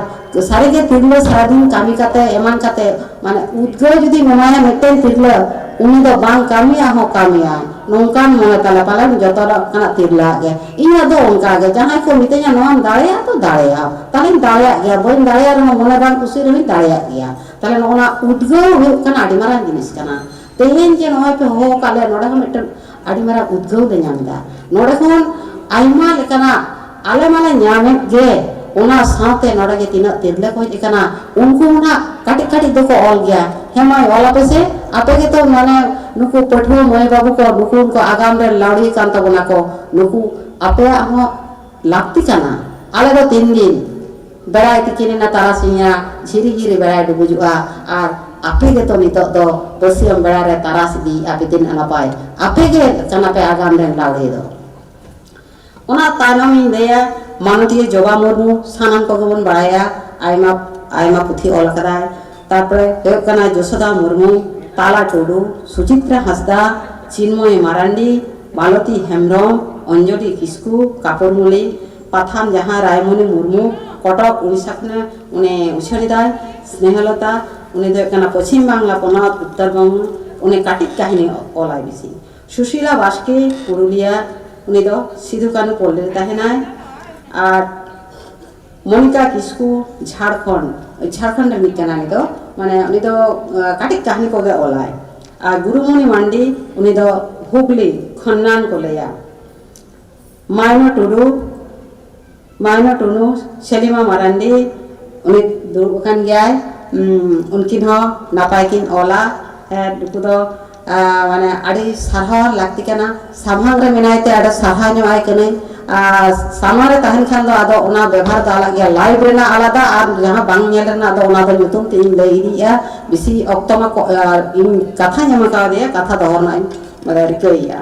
ᱥᱟᱹᱨᱤᱜᱮ ᱛᱤᱨᱞᱟᱹ ᱥᱟᱨᱟᱫᱤᱱ ᱠᱟᱹᱢᱤ ᱠᱟᱛᱮ ᱮᱢᱟᱱ ᱠᱟᱛᱮ, ᱢᱟᱱᱮ ᱩᱫᱽᱜᱟᱹᱣ ᱡᱩᱫᱤ ᱮᱢᱟᱭᱟ ᱢᱤᱫᱴᱮᱱ ᱛᱤᱨᱞᱟᱹ, ᱩᱱᱤ ᱫᱚ ᱵᱟᱝ ᱠᱟᱹᱢᱤᱭᱟ ᱦᱚᱸ ᱠᱟᱹᱢᱤᱭᱟ, ᱱᱚᱝᱠᱟᱱ ᱢᱚᱱᱮ ᱛᱟᱞᱮ ᱯᱟᱞᱮᱱ ᱡᱚᱛᱚ ᱞᱮᱠᱟᱱᱟᱜ ᱛᱤᱨᱞᱟᱹᱣᱟᱜ ᱜᱮ᱾ ᱤᱧᱟᱹᱜ ᱫᱚ ᱚᱱᱠᱟ ᱜᱮ, ᱡᱟᱦᱟᱸᱭ ᱠᱚ ᱢᱤᱛᱟᱹᱧᱟ ᱱᱚᱣᱟᱢ ᱫᱟᱲᱮᱭᱟᱜᱼᱟ ᱛᱚ ᱫᱟᱲᱮᱭᱟᱜᱼᱟ, ᱛᱟᱦᱞᱮᱧ ᱫᱟᱲᱮᱭᱟᱜ ᱜᱮᱭᱟ, ᱵᱟᱹᱧ ᱫᱟᱲᱮᱭᱟᱜ ᱨᱮᱦᱚᱸ ᱢᱚᱱᱮ ᱵᱟᱝ ᱠᱩᱥᱤ ᱨᱮᱦᱚᱸᱧ ᱫᱟᱲᱮᱭᱟᱜ ᱜᱮᱭᱟ᱾ ᱛᱟᱦᱞᱮ ᱱᱚᱜᱼᱚ ᱱᱚᱣᱟ ᱩᱫᱽᱜᱟᱹᱣ ᱦᱩᱭᱩᱜ ᱠᱟᱱᱟ ᱟᱹᱰᱤ ᱢᱟᱨᱟᱝ ᱡᱤᱱᱤᱥ ᱠᱟᱱᱟ᱾ ᱛᱮᱦᱮᱧ ᱡᱮ ᱱᱚᱜᱼᱚᱭ ᱯᱮ ᱦᱚᱦᱚ ᱟᱠᱟᱫ ᱞᱮᱭᱟ, ᱱᱚᱰᱮ ᱦᱚᱸ ᱢᱤᱫᱴᱮᱱ ᱟᱹᱰᱤ ᱢᱟᱨᱟᱝ ᱩᱫᱽᱜᱟᱹᱣ ᱞᱮ ᱧᱟᱢ ᱮᱫᱟ᱾ ᱱᱚᱰᱮ ᱠᱷᱚᱱ ᱟᱭᱢᱟ ᱞᱮᱠᱟᱱᱟᱜ ᱟᱞᱮ ᱢᱟᱞᱮ ᱧᱟᱢᱮᱫ ᱜᱮ᱾ ᱚᱱᱟ ᱥᱟᱶᱛᱮ ᱱᱚᱰᱮ ᱡᱮ ᱛᱤᱱᱟᱹᱜ ᱛᱤᱨᱞᱟᱹ ᱠᱚ ᱦᱮᱡ ᱟᱠᱟᱱᱟ, ᱩᱱᱠᱩ ᱦᱚᱸ ᱱᱟᱜ ᱠᱟᱹᱴᱤᱡ ᱠᱟᱹᱴᱤᱡ ᱫᱚᱠᱚ ᱚᱞ ᱜᱮᱭᱟ᱾ ᱦᱮᱸ ᱢᱟᱹᱭ, ᱚᱞ ᱟᱯᱮ ᱥᱮ, ᱟᱯᱮ ᱜᱮᱛᱚ ᱢᱟᱱᱮ ᱱᱩᱠᱩ ᱯᱟᱹᱴᱷᱩᱣᱟᱹ ᱢᱟᱹᱭ ᱵᱟᱹᱵᱩ ᱠᱚ, ᱱᱩᱠᱩ ᱩᱱᱠᱩ ᱟᱜᱟᱢ ᱨᱮᱱ ᱞᱟᱹᱣᱲᱤ ᱠᱟᱱ ᱛᱟᱵᱚᱱᱟ ᱠᱚ, ᱱᱩᱠᱩ ᱟᱯᱮᱭᱟᱜ ᱦᱚᱸ ᱞᱟᱹᱠᱛᱤ ᱠᱟᱱᱟ᱾ ᱟᱞᱮ ᱫᱚ ᱛᱤᱱ ᱫᱤᱱ ᱵᱮᱲᱟᱭ ᱛᱤᱠᱤᱱᱮᱱᱟ, ᱛᱟᱨᱟᱥᱤᱧᱟ, ᱡᱷᱤᱨᱤ ᱡᱷᱤᱨᱤ ᱵᱮᱲᱟᱭ ᱰᱩᱵᱩᱡᱚᱜᱼᱟ, ᱟᱨ ᱟᱯᱮ ᱜᱮᱛᱚ ᱱᱤᱛᱚᱜ ᱫᱚ ᱵᱟᱹᱥᱭᱟᱹᱢ ᱵᱮᱲᱟ ᱨᱮ ᱛᱟᱨᱟᱥ ᱤᱫᱤᱭᱮᱫᱼᱟ ᱯᱮ, ᱛᱤᱱᱟᱹᱜ ᱱᱟᱯᱟᱭ᱾ ᱟᱯᱮ ᱜᱮ ᱠᱟᱱᱟ ᱯᱮ ᱟᱜᱟᱢ ᱨᱮᱱ ᱞᱟᱹᱣᱲᱤ ᱫᱚ᱾ ᱚᱱᱟ ᱛᱟᱭᱱᱚᱢ ᱤᱧ ᱞᱟᱹᱭᱟ ᱢᱟᱱᱚᱛᱤᱭᱟᱹ ᱡᱚᱵᱟ ᱢᱩᱨᱢᱩ, ᱥᱟᱱᱟᱢ ᱠᱚᱜᱮ ᱵᱚᱱ ᱵᱟᱲᱟᱭᱟ, ᱟᱭᱢᱟ ᱟᱭᱢᱟ ᱯᱩᱛᱷᱤ ᱚᱞ ᱟᱠᱟᱫᱟᱭ᱾ ᱛᱟᱨᱯᱚᱨᱮ ᱦᱩᱭᱩᱜ ᱠᱟᱱᱟ ᱡᱚᱥᱳᱫᱟ ᱢᱩᱨᱢᱩ, ᱛᱟᱞᱟ ᱴᱩᱰᱩ, ᱥᱩᱪᱤᱛᱨᱟ ᱦᱟᱸᱥᱫᱟ, ᱪᱤᱱᱢᱚᱭ ᱢᱟᱨᱟᱱᱰᱤ, ᱢᱟᱞᱚᱛᱤ ᱦᱮᱢᱵᱨᱚᱢ, ᱚᱧᱡᱚᱞᱤ ᱠᱤᱥᱠᱩ, ᱠᱟᱯᱩᱨᱢᱩᱞᱤ, ᱯᱟᱛᱷᱟᱢ ᱡᱟᱦᱟᱸ ᱨᱟᱭᱢᱚᱱᱤ ᱢᱩᱨᱢᱩ, ᱠᱚᱴᱚᱠ ᱩᱲᱤᱥᱥᱟ ᱠᱷᱚᱱ ᱩᱱᱤ ᱩᱪᱷᱟᱹᱱ ᱮᱫᱟᱭ, ᱥᱱᱮᱦᱚᱞᱚᱛᱟ, ᱩᱱᱤ ᱫᱚ ᱦᱩᱭᱩᱜ ᱠᱟᱱᱟ ᱯᱚᱪᱷᱤᱢ ᱵᱟᱝᱞᱟ ᱯᱚᱱᱚᱛ ᱩᱛᱛᱚᱨᱵᱚᱝᱜᱚ, ᱩᱱᱤ ᱠᱟᱹᱴᱤᱡ ᱠᱟᱹᱦᱱᱤ ᱚᱞᱟᱭ ᱵᱮᱥᱤ᱾ ᱥᱩᱥᱤᱞᱟ ᱵᱟᱥᱠᱮ, ᱯᱩᱨᱩᱞᱤᱭᱟ, ᱩᱱᱤ ᱫᱚ ᱥᱤᱫᱷᱩ ᱠᱟᱹᱱᱦᱩ ᱯᱚᱞᱞᱤ ᱨᱮ ᱛᱟᱦᱮᱱᱟᱭ᱾ ᱟᱨ ᱢᱚᱱᱤᱠᱟ ᱠᱤᱥᱠᱩ, ᱡᱷᱟᱲᱠᱷᱚᱸᱰ, ᱡᱷᱟᱲᱠᱷᱚᱸᱰ ᱨᱤᱱᱤᱡ ᱠᱟᱱᱟᱭ ᱩᱱᱤ ᱫᱚ, ᱢᱟᱱᱮ ᱩᱱᱤ ᱫᱚ ᱟᱸ, ᱠᱟᱹᱴᱤᱡ ᱠᱟᱹᱦᱱᱤ ᱠᱚᱜᱮ ᱚᱞᱟᱭ᱾ ᱟᱨ ᱜᱩᱨᱩᱢᱚᱱᱤ ᱢᱟᱱᱰᱤ, ᱩᱱᱤ ᱫᱚ ᱦᱩᱜᱽᱞᱤ ᱠᱷᱚᱱᱱᱟᱱ ᱠᱚ ᱞᱟᱹᱭᱟ᱾ ᱢᱟᱭᱱᱚ ᱴᱩᱰᱩ, ᱢᱟᱭᱱᱚ ᱴᱩᱱᱩ, ᱥᱮᱞᱤᱢᱟ ᱢᱟᱨᱟᱱᱰᱤ, ᱩᱱᱤ ᱫᱩᱲᱩᱵ ᱟᱠᱟᱱ ᱜᱮᱭᱟᱭ᱾ ᱩᱢ, ᱩᱱᱠᱤᱱ ᱦᱚᱸ ᱱᱟᱯᱟᱭ ᱠᱤᱱ ᱚᱞᱟ᱾ ᱮ, ᱱᱩᱠᱩ ᱫᱚ, ᱟ, ᱢᱟᱱᱮ ᱟᱹᱰᱤ ᱥᱟᱨᱦᱟᱣ ᱞᱟᱹᱠᱛᱤ ᱠᱟᱱᱟ᱾ ᱥᱟᱢᱟᱝ ᱨᱮ ᱢᱮᱱᱟᱭ ᱛᱮ ᱟᱹᱰᱤ ᱥᱟᱨᱦᱟᱣ ᱧᱚᱜ ᱟᱭ ᱠᱟᱹᱱᱟᱹᱧ᱾ ᱟᱨ ᱥᱟᱢᱟᱝ ᱨᱮ ᱛᱟᱦᱮᱱ ᱠᱷᱟᱱ ᱫᱚ ᱟᱫᱚ ᱚᱱᱟ ᱵᱮᱵᱷᱟᱨ ᱫᱚ ᱟᱞᱟᱜ ᱜᱮᱭᱟ, live ᱨᱮᱱᱟᱜ ᱟᱞᱟᱫᱟ ᱟᱨ ᱡᱟᱦᱟᱸ ᱵᱟᱝ ᱧᱮᱞ ᱨᱮᱱᱟᱜ ᱫᱚ ᱚᱱᱟ ᱫᱚ ᱧᱩᱛᱩᱢ ᱛᱮ ᱤᱧ ᱞᱟᱹᱭ ᱤᱫᱤᱭᱮᱫᱼᱟ᱾ ᱵᱮᱥᱤ ᱚᱠᱛᱚ ᱢᱟ ᱠᱚ, ᱟᱨ ᱤᱧ ᱠᱟᱛᱷᱟᱧ ᱮᱢ ᱠᱟᱣᱫᱮᱭᱟ, ᱠᱟᱛᱷᱟ ᱫᱚᱦᱚ ᱨᱮᱱᱟᱜ ᱤᱧ, ᱢᱟᱱᱮ, ᱨᱤᱠᱟᱹᱭᱮᱫᱼᱟ᱾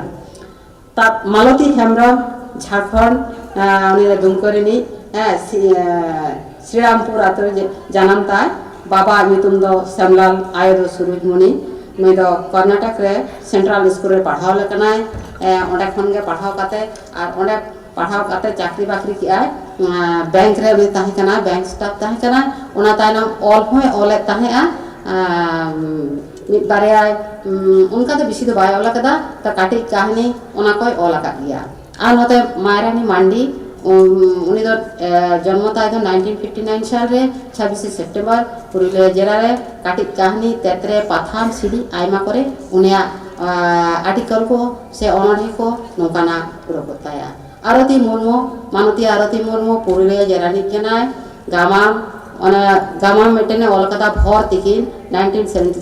ᱛᱟᱯ ᱢᱟᱞᱚᱛᱤ ᱦᱮᱢᱵᱨᱚᱢ, ᱡᱷᱟᱲᱠᱷᱚᱸᱰ, ᱟᱸ, ᱩᱱᱤ ᱫᱚ ᱫᱩᱢᱠᱟᱹ ᱨᱤᱱᱤᱡ, ᱦᱮᱸ, ᱥᱤ-, ᱟᱸ, ᱥᱨᱤᱨᱟᱢᱯᱩᱨ ᱟᱹᱛᱩ ᱨᱮ ᱡᱮ-, ᱡᱟᱱᱟᱢ ᱛᱟᱭ᱾ ᱵᱟᱵᱟ ᱧᱩᱛᱩᱢ ᱫᱚ ᱥᱮᱢᱞᱟᱞ, ᱟᱭᱳ ᱫᱚ ᱥᱩᱨᱩᱡᱽᱢᱩᱱᱤ᱾ ᱱᱩᱭ ᱫᱚ ᱠᱚᱨᱱᱟᱴᱚᱠ ᱨᱮ ᱥᱮᱱᱴᱨᱟᱞ ᱥᱠᱩᱞ ᱨᱮ ᱯᱟᱲᱦᱟᱣ ᱞᱮ ᱠᱟᱱᱟᱭ᱾ ᱮᱸ, ᱚᱸᱰᱮ ᱠᱷᱚᱱ ᱜᱮ ᱯᱟᱲᱦᱟᱣ ᱠᱟᱛᱮ, ᱟᱨ ᱚᱸᱰᱮ ᱯᱟᱲᱦᱟᱣ ᱠᱟᱛᱮ ᱪᱟᱹᱠᱨᱤ ᱵᱟᱹᱠᱨᱤ ᱠᱮᱜᱼᱟᱭ᱾ ᱟᱸ, ᱵᱮᱝᱠ ᱨᱮ ᱩᱱᱤ ᱛᱟᱦᱮᱸ ᱠᱟᱱᱟ, ᱵᱮᱝᱠ ᱥᱴᱟᱯ ᱛᱟᱦᱮᱸ ᱠᱟᱱᱟ᱾ ᱚᱱᱟ ᱛᱟᱭᱱᱚᱢ ᱚᱞ ᱦᱚᱸᱭ ᱚᱞᱮᱫ ᱛᱟᱦᱮᱸᱜᱼᱟ᱾ ᱟᱸ, ᱢᱤᱫ ᱵᱟᱨᱭᱟ, ᱩᱸ, ᱚᱱᱠᱟ ᱫᱚ ᱵᱮᱥᱤ ᱫᱚ ᱵᱟᱭ ᱚᱞ ᱟᱠᱟᱫᱟ, ᱛᱚ ᱠᱟᱹᱴᱤᱡ ᱠᱟᱹᱦᱱᱤ ᱚᱱᱟ ᱠᱚᱭ ᱚᱞ ᱟᱠᱟᱫ ᱜᱮᱭᱟ᱾ ᱟᱨ ᱱᱚᱛᱮ ᱢᱟᱭᱨᱟᱱᱤ ᱢᱟᱱᱰᱤ, ᱩᱱ-, ᱩᱱᱤ ᱫᱚ, ᱮ, ᱡᱚᱱᱢᱚ ᱛᱟᱭ ᱫᱚ ᱱᱟᱭᱤᱱᱴᱤᱱ ᱯᱷᱤᱯᱴᱤ ᱱᱟᱭᱤᱱ ᱥᱟᱞ ᱨᱮ, ᱪᱷᱟᱵᱵᱤᱥᱮ ᱥᱮᱯᱴᱮᱢᱵᱚᱨ, ᱯᱩᱨᱩᱞᱤᱭᱟᱹ ᱡᱮᱞᱟ ᱨᱮ᱾ ᱠᱟᱹᱴᱤᱡ ᱠᱟᱹᱦᱱᱤ, ᱛᱮᱛᱨᱮ, ᱯᱟᱛᱷᱟᱢ, ᱥᱤᱨᱤᱡ ᱟᱭᱢᱟ ᱠᱚᱨᱮ ᱩᱱᱤᱭᱟᱜ, ᱟ, ᱟᱨᱴᱤᱠᱚᱞ ᱠᱚ ᱥᱮ ᱚᱱᱚᱬᱦᱮ ᱠᱚ ᱱᱚᱝᱠᱟᱱᱟᱜ ᱩᱰᱩᱠᱚᱜ ᱛᱟᱭᱟ᱾ ᱟᱨᱚᱛᱤ ᱢᱩᱨᱢᱩ, ᱢᱟᱱᱚᱛᱤ ᱟᱨᱚᱛᱤ ᱢᱩᱨᱢᱩ ᱯᱩᱨᱩᱞᱤᱭᱟᱹ ᱡᱮᱞᱟ ᱨᱤᱱᱤᱡ ᱠᱟᱱᱟᱭ᱾ ᱜᱟᱢᱟᱢ, ᱚᱱᱟ ᱜᱟᱢᱟᱢ ᱢᱤᱫᱴᱮᱱᱮ ᱚᱞ ᱠᱟᱫᱟ ᱵᱷᱚᱨ ᱛᱤᱠᱤᱱ, ᱱᱟᱭᱤᱱᱴᱤᱱ ᱥᱮᱵᱷᱮᱱᱴᱤ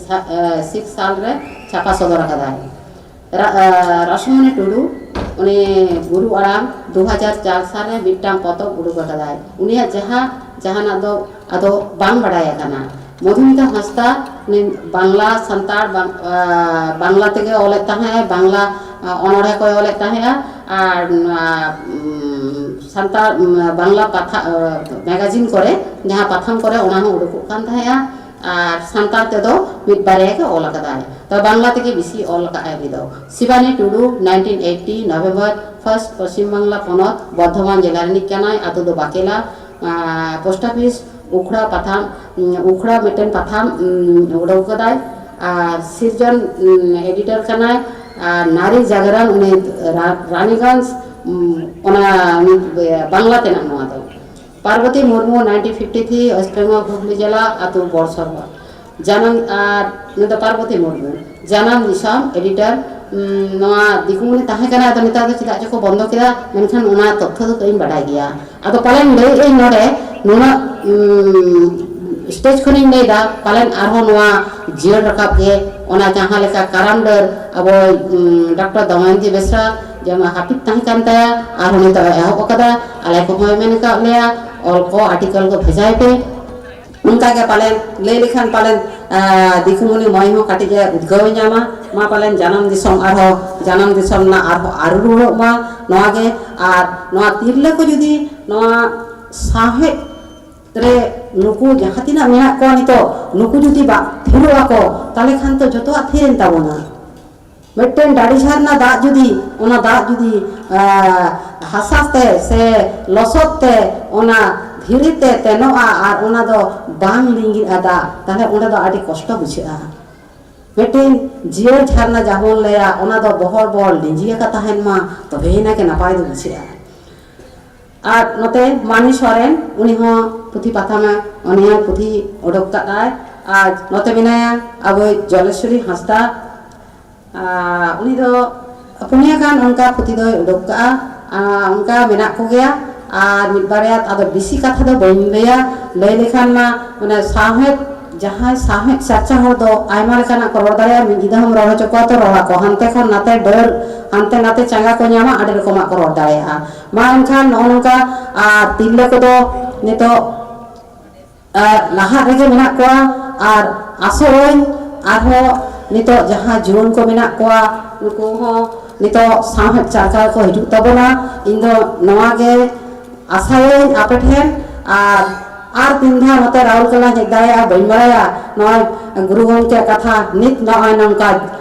ᱥᱤᱠᱥ ᱥᱟᱞ ᱨᱮ ᱪᱷᱟᱯᱟ ᱥᱚᱫᱚᱨ ᱟᱠᱟᱫᱟᱭ᱾ ᱨᱟ-, ᱟ, ᱨᱟᱥᱢᱚᱱᱤ ᱴᱩᱰᱩ, ᱩᱱᱤ ᱜᱩᱨᱩ ᱟᱲᱟᱝ ᱫᱩ ᱦᱟᱡᱟᱨ ᱪᱟᱨ ᱥᱟᱞ ᱨᱮ ᱢᱤᱫᱴᱟᱝ ᱯᱚᱛᱚᱵ ᱩᱰᱩᱠ ᱟᱠᱟᱫᱟᱭ᱾ ᱩᱱᱤᱭᱟᱜ ᱡᱟᱦᱟᱸ, ᱡᱟᱦᱟᱱᱟᱜ ᱫᱚ ᱟᱫᱚ ᱵᱟᱝ ᱵᱟᱰᱟᱭ ᱟᱠᱟᱱᱟ᱾ ᱢᱚᱫᱷᱩᱢᱤᱛᱟ ᱦᱟᱸᱥᱫᱟ ᱩᱱᱤ ᱵᱟᱝᱞᱟ ᱥᱟᱱᱛᱟᱲ ᱵᱟᱝ-, ᱟ, ᱵᱟᱝᱞᱟ ᱛᱮᱜᱮ ᱚᱞᱮᱫ ᱛᱟᱦᱮᱸᱜᱼᱟᱭ, ᱵᱟᱝᱞᱟ, ᱟ, ᱚᱱᱚᱬᱦᱮ ᱠᱚᱭ ᱚᱞᱮᱫ ᱛᱟᱦᱮᱸᱜᱼᱟ᱾ ᱟᱨ ᱱᱚᱣᱟ, ᱩᱢ, ᱥᱟᱱᱛᱟᱲ, ᱩᱢ, ᱵᱟᱝᱞᱟ ᱯᱟᱛᱷᱟ-, ᱟ, ᱢᱮᱜᱟᱡᱤᱱ ᱠᱚᱨᱮ, ᱡᱟᱦᱟᱸ ᱯᱟᱛᱷᱟᱢ ᱠᱚᱨᱮ, ᱚᱱᱟ ᱦᱚᱸ ᱩᱰᱩᱠᱚᱜ ᱠᱟᱱ ᱛᱟᱦᱮᱸᱜᱼᱟ᱾ ᱟᱨ ᱥᱟᱱᱛᱟᱲ ᱛᱮᱫᱚ ᱢᱤᱫ ᱵᱟᱨᱭᱟ ᱜᱮ ᱚᱞ ᱟᱠᱟᱫᱟᱭ᱾ ᱛᱚ ᱵᱟᱝᱞᱟ ᱛᱮᱜᱮ ᱵᱮᱥᱤ ᱚᱞ ᱟᱠᱟᱫᱟᱭ ᱩᱱᱤ ᱫᱚ᱾ Sibani Tudu, nineteen eighty November first, Paschim Bangla ᱯᱚᱱᱚᱛ, ᱵᱚᱨᱫᱷᱚᱢᱟᱱ ᱡᱮᱞᱟ ᱨᱤᱱᱤᱡ ᱠᱟᱱᱟᱭ᱾ ᱟᱛᱳ ᱫᱚ ᱵᱟᱠᱮᱞᱟ, ᱟᱨ ᱯᱳᱥᱴ ᱚᱯᱷᱤᱥ ᱩᱠᱷᱲᱟ ᱯᱟᱛᱷᱟᱢ, ᱩᱠᱷᱲᱟ ᱢᱤᱫᱴᱮᱱ ᱯᱟᱛᱷᱟᱢ, ᱩᱰᱩᱠ ᱠᱟᱫᱟᱭ᱾ ᱟᱨ ᱥᱤᱨᱡᱚᱱ, ᱮᱰᱤᱴᱚᱨ ᱠᱟᱱᱟᱭ᱾ ᱟᱨ ᱱᱟᱨᱤ ᱡᱟᱜᱽᱨᱚᱱ ᱩᱱᱤ ᱨᱟ-, ᱨᱟᱱᱤᱜᱚᱸᱡᱽ, ᱚᱱᱟ ᱩᱱᱤ ᱵᱟᱝᱞᱟ ᱛᱮᱱᱟᱜ ᱱᱚᱣᱟ ᱫᱚ᱾ Parbati Murmu, nineteen fifty three, west Bengal, Hooghly ᱡᱮᱞᱟ, ᱟᱹᱛᱩ ᱵᱚᱲᱥᱚᱨᱣᱟ᱾ ᱡᱟᱱᱟᱢ, ᱟᱨ ᱱᱩᱭ ᱫᱚ ᱯᱟᱨᱵᱚᱛᱤ ᱢᱩᱨᱢᱩ᱾ ᱡᱟᱱᱟᱢ ᱫᱤᱥᱚᱢ, ᱮᱰᱤᱴᱚᱨ, ᱩᱢ, ᱱᱚᱣᱟ ᱫᱤᱠᱩᱢᱩᱱᱤ ᱛᱟᱦᱮᱸ ᱠᱟᱱᱟ, ᱟᱫᱚ ᱱᱮᱛᱟᱨ ᱫᱚ ᱪᱮᱫᱟᱜ ᱪᱚᱠᱚ ᱵᱚᱱᱫᱚ ᱠᱮᱫᱟ, ᱢᱮᱱᱠᱷᱟᱱ ᱚᱱᱟ ᱛᱚᱛᱛᱷᱚ ᱫᱚ ᱠᱟᱹᱡ ᱤᱧ ᱵᱟᱰᱟᱭ ᱜᱮᱭᱟ᱾ ᱟᱫᱚ ᱯᱟᱞᱮᱱ ᱞᱟᱹᱭᱮᱫ ᱟᱹᱧ ᱱᱚᱰᱮ, ᱱᱩᱱᱟᱹᱜ, ᱩᱢ, ᱥᱴᱮᱡᱽ ᱠᱷᱚᱱᱤᱧ ᱞᱟᱹᱭᱫᱟ, ᱯᱟᱞᱮᱱ ᱟᱨᱦᱚᱸ ᱱᱚᱣᱟ ᱡᱤᱭᱟᱹᱲ ᱨᱟᱠᱟᱵ ᱜᱮ, ᱚᱱᱟ ᱡᱟᱦᱟᱸ ᱞᱮᱠᱟ ᱠᱟᱨᱟᱢ ᱰᱟᱹᱨ ᱟᱵᱚ, ᱩᱢ, ᱰᱚᱠᱴᱚᱨ ᱫᱚᱢᱚᱭᱚᱱᱛᱤ ᱵᱮᱥᱨᱟ ᱡᱮᱢᱚᱱ ᱦᱟᱹᱯᱤᱫ ᱛᱟᱦᱮᱸ ᱠᱟᱱ ᱛᱟᱭᱟ, ᱟᱨᱦᱚᱸ ᱱᱤᱛᱚᱜ ᱮ ᱮᱦᱚᱵ ᱟᱠᱟᱫᱟ᱾ ᱟᱞᱮ ᱠᱚᱦᱚᱸᱭ ᱢᱮᱱ ᱟᱠᱟᱫ ᱞᱮᱭᱟ, ᱚᱞ ᱠᱚ, ᱟᱨᱴᱤᱠᱮᱞ ᱠᱚ ᱵᱷᱮᱡᱟᱭ ᱯᱮ᱾ ᱚᱱᱠᱟ ᱜᱮ ᱯᱟᱞᱮᱱ ᱞᱟᱹᱭ ᱞᱮᱠᱷᱟᱱ ᱯᱟᱞᱮᱱ, ᱟ, ᱫᱤᱠᱩᱢᱩᱱᱤ ᱢᱟᱹᱭ ᱦᱚᱸ ᱠᱟᱹᱴᱤᱡ ᱮ ᱩᱫᱽᱜᱟᱹᱣ ᱮ ᱧᱟᱢᱟ᱾ ᱢᱟ ᱯᱟᱞᱮᱱ ᱡᱟᱱᱟᱢ ᱫᱤᱥᱚᱢ ᱟᱨᱦᱚᱸ, ᱡᱟᱱᱟᱢ ᱫᱤᱥᱚᱢ ᱨᱮᱱᱟᱜ ᱟᱨᱦᱚᱸ ᱟᱹᱨᱩ ᱨᱩᱣᱟᱹᱲᱚᱜ ᱢᱟ᱾ ᱱᱚᱣᱟ ᱜᱮ, ᱟᱨ ᱱᱚᱣᱟ ᱛᱤᱨᱞᱟᱹ ᱠᱚ ᱡᱩᱫᱤ ᱱᱚᱣᱟ ᱥᱟᱶᱦᱮᱫ ᱨᱮ ᱱᱩᱠᱩ ᱡᱟᱦᱟᱸ ᱛᱤᱱᱟᱹᱜ ᱢᱮᱱᱟᱜ ᱠᱚᱣᱟ ᱱᱤᱛᱚᱜ, ᱱᱩᱠᱩ ᱡᱩᱫᱤ ᱵᱟ-, ᱛᱷᱤᱨᱚᱜ ᱟᱠᱚ, ᱛᱟᱦᱚᱞᱮ ᱠᱷᱟᱱ ᱛᱚ ᱡᱚᱛᱚᱣᱟᱜ ᱛᱷᱤᱨᱮᱱ ᱛᱟᱵᱚᱱᱟ᱾ ᱢᱤᱫᱴᱮᱱ ᱰᱟᱹᱰᱤ ᱡᱷᱟᱨᱱᱟ ᱫᱟᱜ ᱡᱩᱫᱤ, ᱚᱱᱟ ᱫᱟᱜ ᱡᱩᱫᱤ, ᱟ, ᱦᱟᱥᱟ ᱛᱮ ᱥᱮ ᱞᱚᱥᱚᱫ ᱛᱮ ᱚᱱᱟ ᱫᱷᱤᱨᱤ ᱛᱮ ᱛᱮᱱᱚᱜᱼᱟ ᱟᱨ ᱚᱱᱟ ᱫᱚ ᱵᱟᱝ ᱞᱤᱸᱜᱤᱜᱼᱟ ᱫᱟᱜ, ᱛᱟᱦᱚᱞᱮ ᱚᱸᱰᱮ ᱫᱚ ᱟᱹᱰᱤ ᱠᱚᱥᱴᱚ ᱵᱩᱡᱷᱟᱹᱜᱼᱟ᱾ ᱢᱤᱫᱴᱮᱱ ᱡᱤᱭᱟᱹᱲ ᱡᱷᱟᱨᱱᱟ ᱡᱟᱦᱟᱸ ᱵᱚᱱ ᱞᱟᱹᱭᱟ, ᱚᱱᱟ ᱫᱚ ᱵᱚᱦᱚᱲ ᱵᱚᱦᱚᱲ ᱞᱤᱸᱡᱤ ᱟᱠᱟ ᱛᱟᱦᱮᱱ ᱢᱟ, ᱛᱚᱵᱮᱭᱮᱱᱟ ᱜᱮ ᱱᱟᱯᱟᱭ ᱫᱚ ᱵᱩᱡᱷᱟᱹᱜᱼᱟ᱾ ᱟᱨ ᱱᱚᱛᱮ ᱢᱟᱹᱱᱤ ᱥᱚᱨᱮᱱ, ᱩᱱᱤ ᱦᱚᱸ ᱯᱩᱛᱷᱤ ᱯᱟᱛᱷᱟᱢᱮ, ᱩᱱᱤ ᱦᱚᱸ ᱯᱩᱛᱷᱤ ᱚᱰᱚᱠ ᱠᱟᱫᱟᱭ᱾ ᱟᱨ ᱱᱚᱛᱮ ᱢᱮᱱᱟᱭᱟ ᱟᱵᱚᱭᱤᱡ ᱡᱚᱞᱮᱥᱣᱚᱨᱤ ᱦᱟᱸᱥᱫᱟ, ᱟᱨ ᱩᱱᱤ ᱫᱚ ᱯᱩᱱᱭᱟᱹ ᱜᱟᱱ ᱚᱱᱠᱟ ᱯᱩᱛᱷᱤ ᱫᱚᱭ ᱚᱰᱚᱠ ᱠᱟᱜᱼᱟ᱾ ᱟᱨ ᱚᱱᱠᱟ ᱢᱮᱱᱟᱜ ᱠᱚᱜᱮᱭᱟ᱾ ᱟᱨ ᱢᱤᱫ ᱵᱟᱨᱭᱟ, ᱟᱫᱚ ᱵᱮᱥᱤ ᱠᱟᱛᱷᱟ ᱫᱚ ᱵᱟᱹᱧ ᱞᱟᱹᱭᱟ᱾ ᱞᱟᱹᱭ ᱞᱮᱠᱷᱟᱱ ᱢᱟ ᱚᱱᱮ ᱥᱟᱶᱦᱮᱫ, ᱡᱟᱦᱟᱸᱭ ᱥᱟᱶᱦᱮᱫ ᱪᱟᱨᱪᱟ ᱦᱚᱲ ᱫᱚ ᱟᱭᱢᱟ ᱞᱮᱠᱟᱱᱟᱜ ᱠᱚ ᱨᱚᱲ ᱫᱟᱲᱮᱭᱟᱜᱼᱟ᱾ ᱢᱤᱫ ᱧᱤᱫᱟᱹ ᱦᱚᱸᱢ ᱨᱚᱲ ᱦᱚᱪᱚ ᱠᱚᱣᱟ ᱛᱚ ᱨᱚᱲ ᱟᱠᱚ, ᱦᱟᱱᱛᱮ ᱠᱷᱚᱱ ᱱᱟᱛᱮ ᱰᱟᱹᱨ, ᱦᱟᱱᱛᱮ ᱱᱟᱛᱮ ᱪᱟᱸᱜᱟ ᱠᱚ ᱧᱟᱢᱟ, ᱟᱹᱰᱤ ᱨᱚᱠᱚᱢᱟᱜ ᱠᱚ ᱨᱚᱲ ᱫᱟᱲᱮᱭᱟᱜᱼᱟ᱾ ᱢᱟ ᱮᱱᱠᱷᱟᱱ ᱱᱚᱜᱼᱚ ᱱᱚᱝᱠᱟ, ᱟᱨ ᱛᱤᱨᱞᱟᱹ ᱠᱚᱫᱚ ᱱᱤᱛᱚᱜ ᱟᱨ ᱞᱟᱦᱟᱜ ᱨᱮᱜᱮ ᱢᱮᱱᱟᱜ ᱠᱚᱣᱟ᱾ ᱟᱨ ᱟᱥᱚᱜ ᱟᱹᱧ ᱟᱨᱦᱚᱸ ᱱᱤᱛᱚᱜ ᱡᱟᱦᱟᱸ ᱡᱩᱣᱟᱹᱱ ᱠᱚ ᱢᱮᱱᱟᱜ ᱠᱚᱣᱟ, ᱱᱩᱠᱩ ᱦᱚᱸ ᱱᱤᱛᱚᱜ ᱥᱟᱶᱦᱮᱫ ᱪᱟᱨᱪᱟ ᱠᱚ ᱦᱤᱡᱩᱜ ᱛᱟᱵᱚᱱᱟ᱾ ᱤᱧ ᱫᱚ ᱱᱚᱣᱟ ᱜᱮ ᱟᱥᱟᱭᱟᱹᱧ ᱟᱯᱮ ᱴᱷᱮᱱ᱾ ᱟᱨ ᱟᱨ ᱛᱤᱱ ᱫᱷᱟᱣ ᱱᱚᱛᱮ ᱨᱟᱣᱩᱨᱠᱮᱞᱟᱧ ᱦᱮᱡ ᱫᱟᱲᱮᱭᱟᱜᱼᱟ ᱵᱟᱹᱧ ᱵᱟᱲᱟᱭᱟ᱾ ᱱᱚᱜᱼᱚᱭ ᱜᱩᱨᱩ ᱜᱚᱢᱠᱮᱭᱟᱜ ᱠᱟᱛᱷᱟ ᱱᱤᱛ ᱱᱚᱜᱼᱚᱭ ᱱᱚᱝᱠᱟ,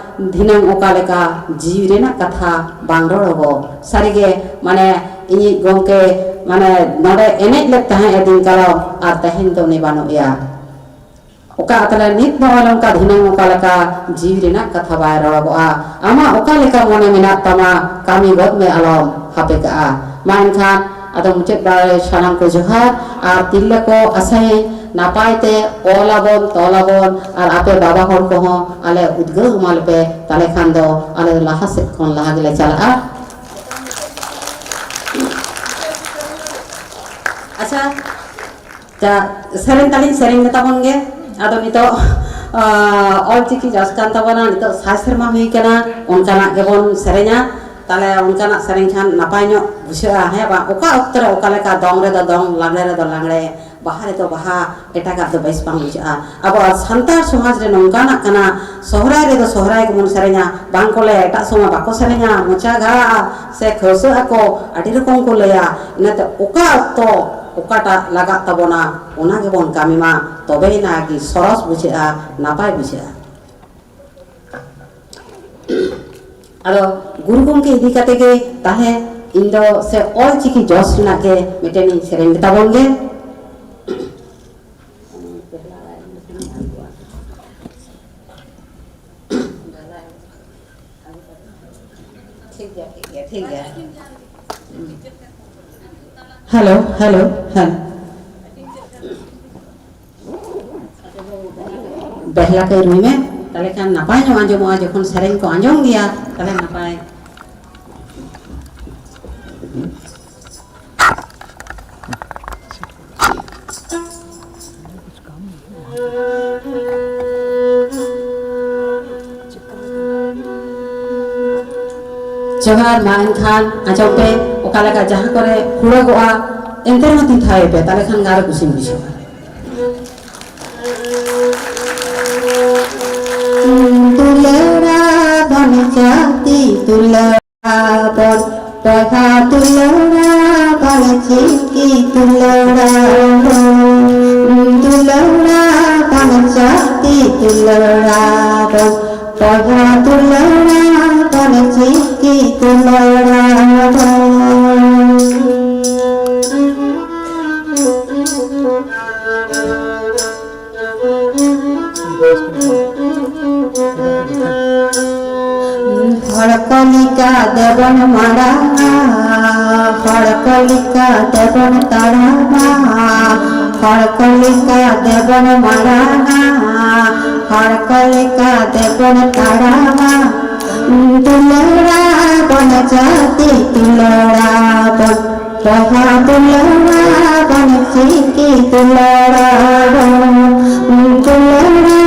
ᱫᱷᱤᱱᱟᱹᱝ ᱚᱠᱟ ᱞᱮᱠᱟ ᱡᱤᱣᱤ ᱨᱮᱱᱟᱜ ᱠᱟᱛᱷᱟ ᱵᱟᱝ ᱨᱚᱲᱚᱜᱚᱜ᱾ ᱥᱟᱹᱨᱤᱜᱮ ᱢᱟᱱᱮ ᱤᱧᱤᱡ ᱜᱚᱢᱠᱮ ᱢᱟᱱᱮ ᱱᱚᱰᱮ ᱮᱱᱮᱡ ᱞᱮᱫ ᱛᱟᱦᱮᱸᱫ ᱮ ᱫᱤᱱ ᱠᱟᱞᱚᱢ, ᱟᱨ ᱛᱮᱦᱮᱧ ᱫᱚ ᱩᱱᱤ ᱵᱟᱹᱱᱩᱜ ᱮᱭᱟ᱾ ᱚᱠᱟ ᱛᱟᱦᱞᱮ ᱱᱤᱛ ᱱᱚᱜᱼᱚᱭ ᱱᱚᱝᱠᱟ, ᱫᱷᱤᱱᱟᱹᱝ ᱚᱠᱟ ᱞᱮᱠᱟ ᱡᱤᱣᱤ ᱨᱮᱱᱟᱜ ᱠᱟᱛᱷᱟ ᱵᱟᱭ ᱨᱚᱲᱚᱜᱚᱜᱼᱟ᱾ ᱟᱢᱟᱜ ᱚᱠᱟ ᱞᱮᱠᱟ ᱢᱚᱱᱮ ᱢᱮᱱᱟᱜ ᱛᱟᱢᱟ, ᱠᱟᱹᱢᱤ ᱜᱚᱫ ᱢᱮ, ᱟᱞᱚᱢ ᱦᱟᱯᱮ ᱠᱟᱜᱼᱟ᱾ ᱢᱟ ᱮᱱᱠᱷᱟᱱ ᱟᱫᱚ ᱢᱩᱪᱟᱹᱫ ᱵᱮᱲᱟ ᱨᱮ ᱥᱟᱱᱟᱢ ᱠᱚ ᱡᱚᱦᱟᱨ, ᱟᱨ ᱛᱤᱨᱞᱟᱹ ᱠᱚ ᱟᱥᱟᱭᱟᱹᱧ ᱱᱟᱯᱟᱭ ᱛᱮ ᱚᱞ ᱟᱵᱚᱱ, ᱛᱚᱞ ᱟᱵᱚᱱ, ᱟᱨ ᱟᱯᱮ ᱵᱟᱵᱟ ᱦᱚᱲ ᱠᱚᱦᱚᱸ ᱟᱞᱮ ᱩᱫᱽᱜᱟᱹᱣ ᱮᱢᱟ ᱞᱮᱯᱮ, ᱛᱟᱦᱞᱮ ᱠᱷᱟᱱ ᱫᱚ ᱟᱞᱮ ᱫᱚ ᱞᱟᱦᱟ ᱥᱮᱫ ᱠᱷᱚᱱ ᱞᱟᱦᱟ ᱜᱮᱞᱮ ᱪᱟᱞᱟᱜᱼᱟ᱾ ᱟᱪᱪᱷᱟ, ᱡᱟ, ᱥᱮᱨᱮᱧ ᱛᱟᱞᱤᱧ ᱥᱮᱨᱮᱧ ᱢᱮ ᱛᱟᱵᱚᱱ ᱜᱮ᱾ ᱟᱫᱚ ᱱᱤᱛᱚᱜ, ᱟᱸ, ᱚᱞᱪᱤᱠᱤ ᱡᱚᱥ ᱠᱟᱱ ᱛᱟᱵᱚᱱᱟ, ᱱᱤᱛᱚᱜ ᱥᱟᱭ ᱥᱮᱨᱢᱟ ᱦᱩᱭ ᱠᱟᱱᱟ, ᱚᱱᱠᱟᱱᱟᱜ ᱜᱮᱵᱚᱱ ᱥᱮᱨᱮᱧᱟ᱾ ᱛᱟᱦᱞᱮ ᱚᱱᱠᱟᱱᱟᱜ ᱥᱮᱨᱮᱧ ᱠᱷᱟᱱ ᱱᱟᱯᱟᱭ ᱧᱚᱜ ᱵᱩᱡᱷᱟᱹᱜᱼᱟ, ᱦᱮᱸ ᱵᱟᱝ? ᱚᱠᱟ ᱚᱠᱛᱚ ᱨᱮ ᱚᱠᱟ ᱞᱮᱠᱟ, ᱫᱚᱝ ᱨᱮᱫᱚ ᱫᱚᱝ, ᱞᱟᱜᱽᱲᱮ ᱨᱮᱫᱚ ᱞᱟᱜᱽᱲᱮ, ᱵᱟᱦᱟ ᱨᱮᱫᱚ ᱵᱟᱦᱟ, ᱮᱴᱟᱜᱟᱜ ᱫᱚ ᱵᱮᱥ ᱵᱟᱝ ᱵᱩᱡᱷᱟᱹᱜᱼᱟ᱾ ᱟᱵᱚᱣᱟᱜ ᱥᱟᱱᱛᱟᱲ ᱥᱚᱢᱟᱡᱽ ᱨᱮ ᱱᱚᱝᱠᱟᱱᱟᱜ ᱠᱟᱱᱟ, ᱥᱚᱦᱨᱟᱭ ᱨᱮᱫᱚ ᱥᱚᱦᱨᱟᱭ ᱜᱮᱵᱚᱱ ᱥᱮᱨᱮᱧᱟ, ᱵᱟᱝ ᱠᱚ ᱞᱟᱹᱭᱟ ᱮᱴᱟᱜ ᱥᱚᱢᱚᱭ ᱵᱟᱠᱚ ᱥᱮᱨᱮᱧᱟ, ᱢᱚᱪᱟ ᱜᱷᱟᱜᱼᱟ ᱥᱮ ᱠᱷᱟᱹᱣᱥᱟᱹᱜ ᱟᱠᱚ, ᱟᱹᱰᱤ ᱨᱚᱠᱚᱢ ᱠᱚ ᱞᱟᱹᱭᱟ᱾ ᱤᱱᱟᱹᱛᱮ ᱚᱠᱟ ᱚᱠᱛᱚ ᱚᱠᱟᱴᱟᱜ ᱞᱟᱜᱟᱜ ᱛᱟᱵᱚᱱᱟ, ᱚᱱᱟ ᱜᱮᱵᱚᱱ ᱠᱟᱹᱢᱤ ᱢᱟ, ᱛᱚᱵᱮᱭᱮᱱᱟ ᱜᱮ ᱥᱚᱨᱚᱥ ᱵᱩᱡᱷᱟᱹᱜᱼᱟ, ᱱᱟᱯᱟᱭ ᱵᱩᱡᱷᱟᱹᱜᱼᱟ᱾ ᱟᱫᱚ ᱜᱩᱨᱩ ᱜᱚᱢᱠᱮ ᱤᱫᱤ ᱠᱟᱛᱮ ᱜᱮ ᱛᱟᱦᱮᱸ, ᱤᱧ ᱫᱚ ᱥᱮ ᱚᱞ ᱪᱤᱠᱤ ᱡᱚᱥ ᱨᱮᱱᱟᱜ ᱜᱮ ᱢᱤᱫᱴᱮᱱ ᱤᱧ ᱥᱮᱨᱮᱧ ᱛᱟᱵᱚᱱ ᱜᱮ᱾ ᱴᱷᱤᱠ ᱜᱮᱭᱟ, ᱴᱷᱤᱠ ᱜᱮᱭᱟ, ᱴᱷᱤᱠ ᱜᱮᱭᱟ᱾ ᱦᱮᱞᱳ, ᱦᱮᱞᱳ, ᱦᱮᱸ᱾ ᱵᱮᱦᱞᱟ ᱠᱟᱹᱡ ᱨᱩᱭ ᱢᱮ, ᱛᱟᱦᱞᱮ ᱠᱷᱟᱱ ᱱᱟᱯᱟᱭ ᱧᱚᱜ ᱟᱸᱡᱚᱢᱚᱜᱼᱟ᱾ ᱡᱚᱠᱷᱚᱱ ᱥᱮᱨᱮᱧ ᱠᱚ ᱟᱸᱡᱚᱢ ᱜᱮᱭᱟ, ᱛᱟᱦᱞᱮ ᱱᱟᱯᱟᱭ᱾ ᱡᱚᱦᱟᱨ᱾ ᱢᱟ ᱮᱱᱠᱷᱟᱱ ᱟᱸᱡᱚᱢ ᱯᱮ, ᱚᱠᱟ ᱞᱮᱠᱟ ᱡᱟᱦᱟᱸ ᱠᱚᱨᱮ ᱦᱩᱲᱟᱹᱜᱚᱜᱼᱟ, ᱮᱱᱛᱮ ᱨᱮᱦᱚᱸ ᱛᱤᱧ ᱛᱷᱟᱭᱚ ᱯᱮ, ᱛᱟᱦᱞᱮ ᱠᱷᱟᱱ ᱜᱮ ᱟᱨᱚ ᱠᱩᱥᱤᱢ ᱵᱩᱡᱷᱟᱹᱣᱟ᱾ ᱛᱩᱞᱟᱹᱲᱟ ᱵᱚᱱ ᱪᱟᱹᱛᱤ ᱛᱩᱞᱟᱹᱲᱟ ᱵᱚᱱ, ᱵᱚᱭᱦᱟ ᱛᱩᱞᱟᱹᱲᱟ ᱵᱚᱱ ᱪᱤᱠᱤ ᱛᱩᱞᱟᱹᱲᱟ ᱵᱚᱱ, ᱛᱩᱞᱟᱹᱲᱟ ᱵᱚᱱ ᱪᱟᱹᱛᱤ ᱛᱩᱞᱟᱹᱲᱟ ᱵᱚᱱ, ᱵᱚᱭᱦᱟ ᱛᱩᱞᱟᱹᱲᱟ ᱵᱚᱱ ᱪᱤᱠᱤ ᱛᱩᱞᱟᱹᱲᱟ ᱵᱚᱱ᱾ ᱦᱚᱲ ᱠᱚ ᱞᱮᱠᱟ ᱛᱮᱵᱚᱱ ᱢᱟᱲᱟᱝᱟ, ᱦᱚᱲ ᱠᱚ ᱞᱮᱠᱟ ᱛᱮᱵᱚᱱ ᱛᱟᱲᱟᱢᱟ, ᱦᱚᱲ ᱠᱚ ᱞᱮᱠᱟ ᱛᱮᱵᱚᱱ ᱢᱟᱲᱟᱝᱟ, ᱦᱚᱲ ᱠᱚ ᱞᱮᱠᱟ ᱛᱮᱵᱚᱱ ᱛᱟᱲᱟᱢᱟ᱾ ᱛᱩᱞᱟᱹᱲᱟ ᱵᱚᱱ ᱪᱟᱹᱛᱤ ᱛᱩᱞᱟᱹᱲᱟ ᱵᱚᱱ, ᱵᱚᱭᱦᱟ ᱛᱩᱞᱟᱹᱲᱟ ᱵᱚᱱ ᱪᱤᱠᱤ ᱛᱩᱞᱟᱹᱲᱟ ᱵᱚᱱ, ᱛᱩᱞᱟᱹᱲᱟ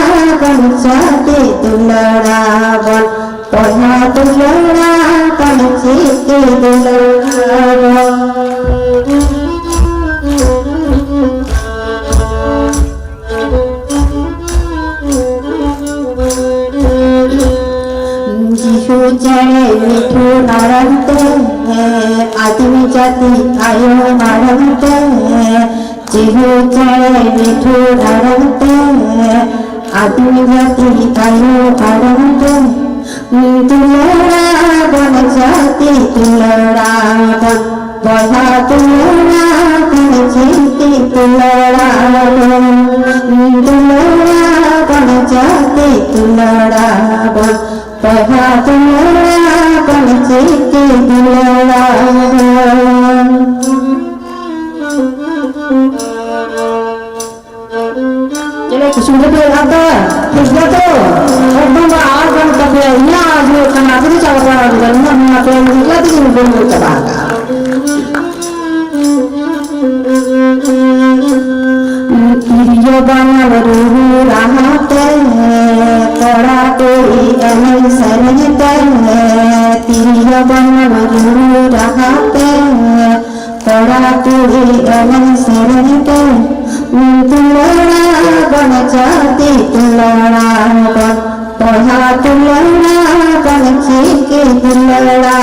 ᱵᱚᱱ ᱪᱟᱹᱛᱤ ᱛᱩᱞᱟᱹᱲᱟ ᱵᱚᱱ, ᱵᱚᱭᱦᱟ ᱛᱩᱞᱟᱹᱲᱟ ᱵᱚᱱ ᱪᱤᱠᱤ ᱛᱩᱞᱟᱹᱲᱟ ᱵᱚᱱ᱾ ᱡᱤᱦᱩ ᱪᱮᱬᱮ ᱢᱤᱴᱷᱩ ᱟᱲᱟᱝ ᱛᱮ, ᱟᱹᱫᱤᱢ ᱡᱟᱹᱛᱤ ᱟᱭᱳ ᱟᱲᱟᱝ ᱛᱮ, ᱡᱤᱦᱩ ᱪᱮᱬᱮ ᱢᱤᱴᱷᱩ ᱟᱲᱟᱝ ᱛᱮ, ᱟᱹᱫᱤᱢ ᱡᱟᱹᱛᱤ ᱟᱭᱳ ᱟᱲᱟᱝ ᱛᱮ, ᱛᱩᱞᱟᱹᱲᱟ ᱵᱚᱱ ᱪᱟᱹᱛᱤ ᱛᱩᱞᱟᱹᱲᱟ ᱵᱚᱱ, ᱵᱚᱭᱦᱟ ᱛᱩᱞᱟᱹᱲᱟ ᱵᱚᱱ ᱪᱤᱠᱤ ᱛᱩᱞᱟᱹᱲᱟ ᱵᱚᱱ, ᱛᱩᱞᱟᱹᱲᱟ ᱵᱚᱱ ᱪᱟᱹᱛᱤ ᱛᱩᱞᱟᱹᱲᱟ ᱵᱚᱱ, ᱵᱚᱭᱦᱟ ᱛᱩᱞᱟᱹᱲᱟ ᱵᱚᱱ ᱪᱤᱠᱤ ᱛᱩᱞᱟᱹᱲᱟ ᱵᱚᱱ᱾ ᱪᱮᱫ ᱞᱮ ᱠᱩᱥᱤᱢ ᱨᱮᱯᱮ ᱟᱫᱟ? ᱴᱷᱤᱠ ᱜᱮᱭᱟ ᱛᱚ? ᱮᱠᱫᱚᱢ ᱵᱟ ᱟᱨ ᱵᱟᱝ ᱛᱟᱯᱮᱭᱟ, ᱤᱧᱟᱹᱜ ᱟᱣᱟᱡ ᱦᱩᱭᱩᱜ ᱠᱟᱱᱟ, ᱟᱯᱮ ᱫᱚ ᱪᱟᱵᱟ ᱠᱚᱜᱼᱟ, ᱤᱧᱟᱹᱜ ᱢᱮᱱᱟᱜ ᱯᱮᱭᱟ, ᱤᱧ ᱮᱠᱞᱟ ᱛᱮᱜᱮᱧ ᱵᱚᱱᱫᱚ ᱪᱟᱵᱟ ᱟᱠᱟᱫᱼᱟ᱾ ᱛᱤᱨᱭᱳ ᱵᱟᱱᱟᱢ ᱨᱩᱨᱩ ᱨᱟᱦᱟ ᱛᱮ, ᱠᱚᱲᱟ ᱠᱩᱲᱤ ᱮᱱᱮᱡ ᱥᱮᱨᱮᱧ ᱛᱮ, ᱤᱭᱟᱹ ᱵᱟᱝ ᱨᱩᱨᱩ ᱨᱟᱦᱟ ᱛᱮ, ᱠᱚᱲᱟ ᱠᱩᱲᱤ ᱮᱱᱮᱡ ᱥᱮᱨᱮᱧ ᱛᱮ, ᱫᱩᱞᱟᱹᱲᱟ ᱵᱚᱱ ᱡᱟᱹᱛᱤ ᱫᱩᱞᱟᱹᱲᱟ ᱵᱚᱱ, ᱵᱚᱭᱦᱟ ᱫᱩᱞᱟᱹᱲᱟ ᱵᱚᱱ ᱪᱤᱠᱤ ᱫᱩᱞᱟᱹᱲᱟ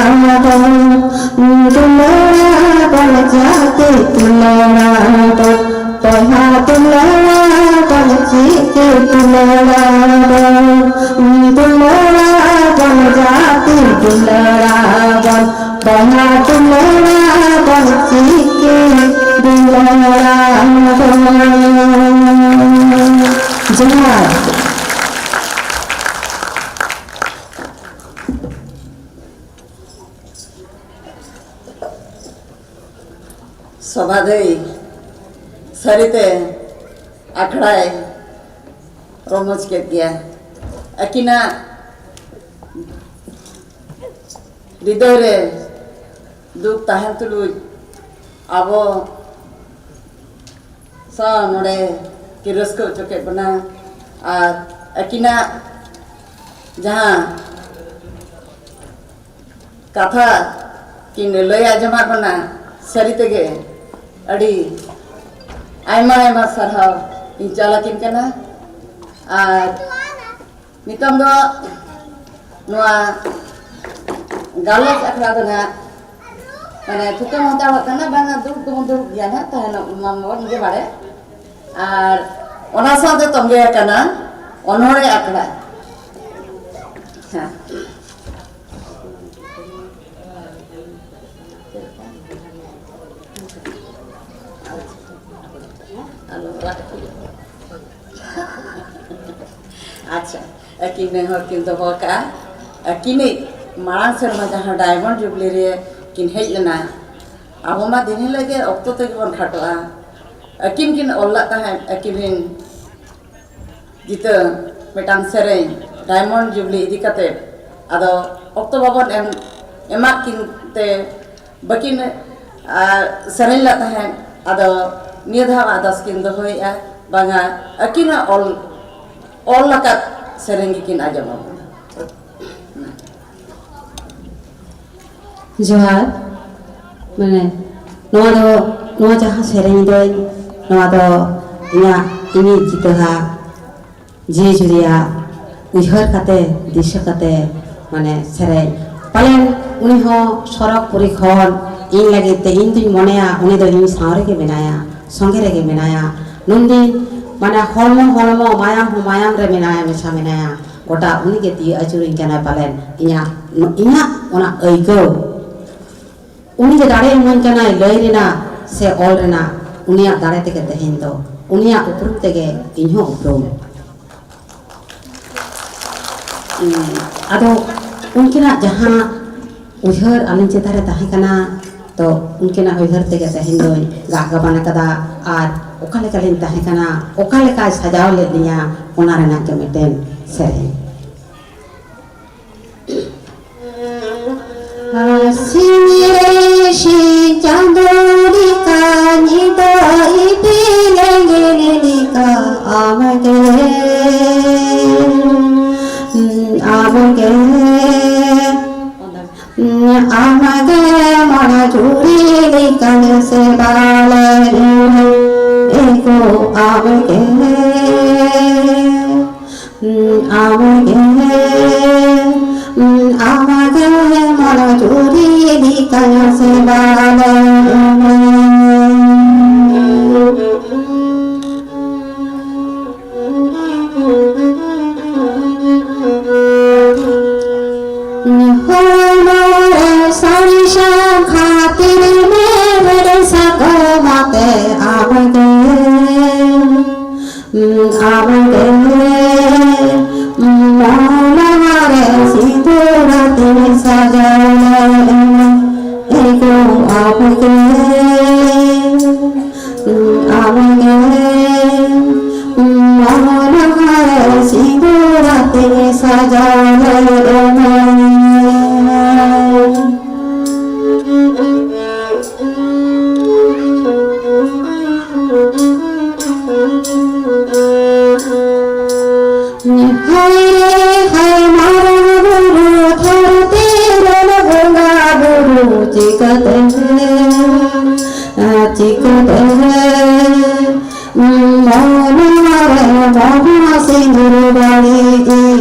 ᱵᱚᱱ, ᱫᱩᱞᱟᱹᱲᱟ ᱵᱚᱱ ᱡᱟᱹᱛᱤ ᱫᱩᱞᱟᱹᱲᱟ ᱵᱚᱱ, ᱵᱚᱭᱦᱟ ᱫᱩᱞᱟᱹᱲᱟ ᱵᱚᱱ ᱪᱤᱠᱤ ᱫᱩᱞᱟᱹᱲᱟ ᱵᱚᱱ, ᱫᱩᱞᱟᱹᱲᱟ ᱵᱚᱱ ᱡᱟᱹᱛᱤ ᱫᱩᱞᱟᱹᱲᱟ ᱵᱚᱱ, ᱵᱚᱭᱦᱟ ᱫᱩᱞᱟᱹᱲᱟ ᱵᱚᱱ ᱪᱤᱠᱤ ᱫᱩᱞᱟᱹᱲᱟ ᱵᱚᱱ᱾ ᱡᱚᱦᱟᱨ᱾ ᱥᱚᱵᱷᱟ ᱫᱟᱹᱭ, ᱥᱟᱹᱨᱤᱛᱮ ᱟᱠᱷᱲᱟᱭ ᱨᱚᱢᱚᱡᱽ ᱠᱮᱫ ᱜᱮᱭᱟ᱾ ᱟᱹᱠᱤᱱᱟᱜ ᱦᱨᱤᱫᱚᱭ ᱨᱮ ᱫᱩᱠ ᱛᱟᱦᱮᱱ ᱛᱩᱞᱩᱡ ᱟᱵᱚ ᱥᱟᱶ ᱱᱚᱰᱮ ᱠᱤᱱ ᱨᱟᱹᱥᱠᱟᱹ ᱦᱚᱪᱚ ᱠᱮᱫ ᱵᱚᱱᱟ᱾ ᱟᱨ ᱟᱹᱠᱤᱱᱟᱜ ᱡᱟᱦᱟᱸ ᱠᱟᱛᱷᱟ ᱠᱤᱱ ᱞᱟᱹᱭ ᱟᱸᱡᱚᱢᱟᱫ ᱵᱚᱱᱟ, ᱥᱟᱹᱨᱤ ᱛᱮᱜᱮ ᱟᱹᱰᱤ ᱟᱭᱢᱟ ᱟᱭᱢᱟ ᱥᱟᱨᱦᱟᱣ ᱤᱧ ᱪᱟᱞ ᱟᱹᱠᱤᱱ ᱠᱟᱱᱟ᱾ ᱟᱨ ᱱᱤᱛᱚᱝ ᱫᱚ ᱱᱚᱣᱟ ᱜᱟᱞᱚᱪ ᱟᱠᱷᱲᱟ ᱫᱚ ᱱᱟᱜ ᱢᱟᱱᱮ ᱛᱷᱩᱠᱟᱹᱢ ᱦᱟᱛᱟᱲᱚᱜ ᱠᱟᱱᱟ, ᱵᱟᱝᱟ ᱫᱩᱲᱩᱵ ᱫᱚᱵᱚᱱ ᱫᱩᱲᱩᱵ ᱜᱮᱭᱟ ᱱᱟᱜ, ᱛᱟᱦᱮᱱᱚᱜ ᱢᱟ ᱵᱚᱱ ᱜᱮ ᱵᱟᱲᱮ᱾ ᱟᱨ ᱚᱱᱟ ᱥᱟᱶᱛᱮ ᱛᱚᱸᱜᱮ ᱟᱠᱟᱱᱟ ᱚᱱᱚᱬᱦᱮ ᱟᱠᱷᱲᱟ᱾ ᱦᱮᱸ᱾ ᱟᱞᱚ ᱨᱟᱜ ᱦᱩᱭᱩᱜᱼᱟ᱾ ᱟᱪᱪᱷᱟ, ᱟᱹᱠᱤᱱ ᱱᱮᱦᱚᱨ ᱠᱤᱱ ᱫᱚᱦᱚ ᱠᱟᱜᱼᱟ᱾ ᱟᱹᱠᱤᱱᱤᱡ ᱢᱟᱲᱟᱝ ᱥᱮᱨᱢᱟ ᱡᱟᱦᱟᱸ ᱰᱟᱭᱢᱚᱱᱰ ᱡᱩᱵᱽᱞᱤ ᱨᱮ ᱠᱤᱱ ᱦᱮᱡ ᱞᱮᱱᱟ, ᱟᱵᱚ ᱢᱟ ᱫᱤᱱ ᱦᱤᱞᱳᱜ ᱜᱮ ᱚᱠᱛᱚ ᱛᱮᱜᱮ ᱵᱚᱱ ᱠᱷᱟᱴᱚᱜᱼᱟ᱾ ᱟᱹᱠᱤᱱ ᱠᱤᱱ ᱚᱞ ᱞᱮᱫ ᱛᱟᱦᱮᱸᱫ, ᱟᱹᱠᱤᱱ ᱨᱤᱱ ᱡᱤᱛᱟᱹ ᱢᱤᱫᱴᱟᱝ ᱥᱮᱨᱮᱧ ᱰᱟᱭᱢᱚᱱᱰ ᱡᱩᱵᱽᱞᱤ ᱤᱫᱤ ᱠᱟᱛᱮ, ᱟᱫᱚ ᱚᱠᱛᱚ ᱵᱟᱵᱚᱱ ᱮᱢ, ᱮᱢᱟᱫ ᱠᱤᱱ ᱛᱮ ᱵᱟᱹᱠᱤᱱ, ᱟᱨ, ᱥᱮᱨᱮᱧ ᱞᱮᱫ ᱛᱟᱦᱮᱸᱫ᱾ ᱟᱫᱚ ᱱᱤᱭᱟᱹ ᱫᱷᱟᱣ ᱟᱨᱫᱟᱥ ᱠᱤᱱ ᱫᱚᱦᱚᱭᱮᱫᱼᱟ, ᱵᱟᱝᱟ ᱟᱹᱠᱤᱱᱟᱜ ᱚᱞ, ᱚᱞ ᱟᱠᱟᱫ ᱥᱮᱨᱮᱧ ᱜᱮᱠᱤᱱ ᱟᱸᱡᱚᱢ ᱟᱵᱚᱱᱟ᱾ ᱡᱚᱦᱟᱨ᱾ ᱢᱟᱱᱮ, ᱱᱚᱣᱟ ᱫᱚ, ᱱᱚᱣᱟ ᱡᱟᱦᱟᱸ ᱥᱮᱨᱮᱧ ᱫᱚᱧ, ᱱᱚᱣᱟ ᱫᱚ ᱤᱧᱟᱹᱜ, ᱤᱧᱤᱡ ᱡᱤᱛᱟᱹᱦᱟ ᱡᱤᱣᱤ ᱡᱩᱨᱤᱭᱟᱜ ᱩᱭᱦᱟᱹᱨ ᱠᱟᱛᱮ, ᱫᱤᱥᱟᱹ ᱠᱟᱛᱮ, ᱢᱟᱱᱮ, ᱥᱮᱨᱮᱧ᱾ ᱯᱟᱞᱮᱱ ᱩᱱᱤ ᱦᱚᱸ ᱥᱚᱨᱚᱜᱽᱯᱩᱨᱤ ᱠᱷᱚᱱ ᱤᱧ ᱞᱟᱹᱜᱤᱫ ᱛᱮ, ᱤᱧ ᱫᱩᱧ ᱢᱚᱱᱮᱭᱟ, ᱩᱱᱤ ᱫᱚ ᱤᱧ ᱥᱟᱶ ᱨᱮᱜᱮ ᱢᱮᱱᱟᱭᱟ, ᱥᱚᱸᱜᱮ ᱨᱮᱜᱮ ᱢᱮᱱᱟᱭᱟ᱾ ᱱᱩᱱᱫᱤᱱ, ᱢᱟᱱᱮ, ᱦᱚᱲᱢᱚ, ᱦᱚᱲᱢᱚ, ᱢᱟᱭᱟᱢ ᱦᱚᱸ ᱢᱟᱭᱟᱢ ᱨᱮ ᱢᱮᱱᱟᱭᱟ, ᱢᱮᱥᱟ ᱢᱮᱱᱟᱭᱟ᱾ ᱜᱚᱴᱟ ᱩᱱᱤᱜᱮ ᱛᱤᱭᱟᱹᱜ ᱟᱹᱪᱩᱨᱤᱧ ᱠᱟᱱᱟᱭ ᱯᱟᱞᱮᱱ, ᱤᱧᱟᱹᱜ, ᱤᱧᱟᱹᱜ ᱚᱱᱟ ᱟᱹᱭᱠᱟᱹᱣ᱾ ᱩᱱᱤᱜᱮ ᱫᱟᱲᱮ ᱤᱢᱟᱹᱧ ᱠᱟᱱᱟᱭ ᱞᱟᱹᱭ ᱨᱮᱱᱟᱜ ᱥᱮ ᱚᱞ ᱨᱮᱱᱟᱜ᱾ ᱩᱱᱤᱭᱟᱜ ᱫᱟᱲᱮ ᱛᱮᱜᱮ ᱛᱮᱦᱮᱧ ᱫᱚ, ᱩᱱᱤᱭᱟᱜ ᱩᱯᱨᱩᱢ ᱛᱮᱜᱮ ᱤᱧ ᱦᱚᱸ ᱩᱯᱨᱩᱢ᱾ ᱩᱸ, ᱟᱫᱚ ᱩᱱᱠᱤᱱᱟᱜ ᱡᱟᱦᱟᱸ ᱩᱭᱦᱟᱹᱨ ᱟᱹᱞᱤᱧ ᱪᱮᱛᱟᱱ ᱨᱮ ᱛᱟᱦᱮᱸ ᱠᱟᱱᱟ, ᱛᱚ ᱩᱱᱠᱤᱱᱟᱜ ᱩᱭᱦᱟᱹᱨ ᱛᱮᱜᱮ ᱛᱮᱦᱮᱧ ᱫᱚᱧ ᱜᱟᱜ ᱜᱟᱵᱟᱱ ᱟᱠᱟᱫᱟ᱾ ᱟᱨ ᱚᱠᱟ ᱞᱮᱠᱟᱞᱤᱧ ᱛᱟᱦᱮᱸ ᱠᱟᱱᱟ, ᱚᱠᱟ ᱞᱮᱠᱟᱭ ᱥᱟᱡᱟᱣ ᱞᱮᱫ ᱞᱤᱧᱟ, ᱚᱱᱟ ᱨᱮᱱᱟᱜ ᱜᱮ ᱢᱤᱫᱴᱮᱱ ᱥᱮᱨᱮᱧ᱾ ᱥᱤᱧ ᱨᱮ ᱥᱤᱧ ᱪᱟᱸᱫᱚ ᱞᱮᱠᱟ, ᱧᱤᱫᱟᱹ ᱤᱯᱤᱞ ᱮᱸᱜᱮᱞ ᱞᱮᱠᱟ, ᱟᱢᱜᱮ, ᱟᱢᱜᱮ, ᱟᱢᱜᱮ ᱢᱚᱱ ᱡᱩᱨᱤ ᱞᱮᱠᱟᱱ ᱥᱮᱵᱟ ᱞᱮ ᱮᱢᱟᱭ᱾ ᱮ ᱜᱳ ᱟᱢᱜᱮ, ᱟᱢᱜᱮ, ᱟᱢᱜᱮ ᱢᱚᱱ ᱡᱩᱨᱤ ᱞᱮᱠᱟᱱ ᱥᱮᱵᱟ ᱞᱮ ᱮᱢᱟᱭ᱾ ᱦᱚᱲᱢᱚ ᱨᱮ ᱥᱟᱹᱨᱤ ᱥᱟᱠᱷᱟ ᱛᱤᱨᱢᱮ ᱨᱮ ᱥᱟᱠᱚᱢ ᱟᱛᱮ ᱟᱢᱜᱮ, ᱟᱢᱜᱮ ᱢᱚᱱ ᱨᱮ ᱥᱤᱸᱫᱩᱨ ᱟᱛᱮ ᱥᱟᱡᱟᱣ ᱞᱮ ᱮᱢᱟᱭ᱾ ᱮ ᱜᱳ ᱟᱢᱜᱮ, ᱟᱢᱜᱮ ᱢᱚᱱ ᱨᱮ ᱥᱤᱸᱫᱩᱨ ᱟᱛᱮ ᱥᱟᱡᱟᱣ ᱞᱮ ᱮᱢᱟᱭ᱾ ᱦᱟᱭ ᱨᱮ ᱦᱟᱭ ᱢᱟᱨᱟᱝ ᱵᱩᱨᱩ, ᱫᱷᱟᱹᱨᱛᱤ ᱨᱮᱱ ᱵᱚᱸᱜᱟ ᱵᱩᱨᱩ, ᱪᱤᱠᱟᱹᱛᱮ, ᱪᱤᱠᱟᱹᱛᱮ ᱢᱚᱱᱮ ᱨᱮ ᱢᱚᱱ ᱥᱤᱸᱫᱩᱨ ᱵᱟᱹᱲᱤᱡ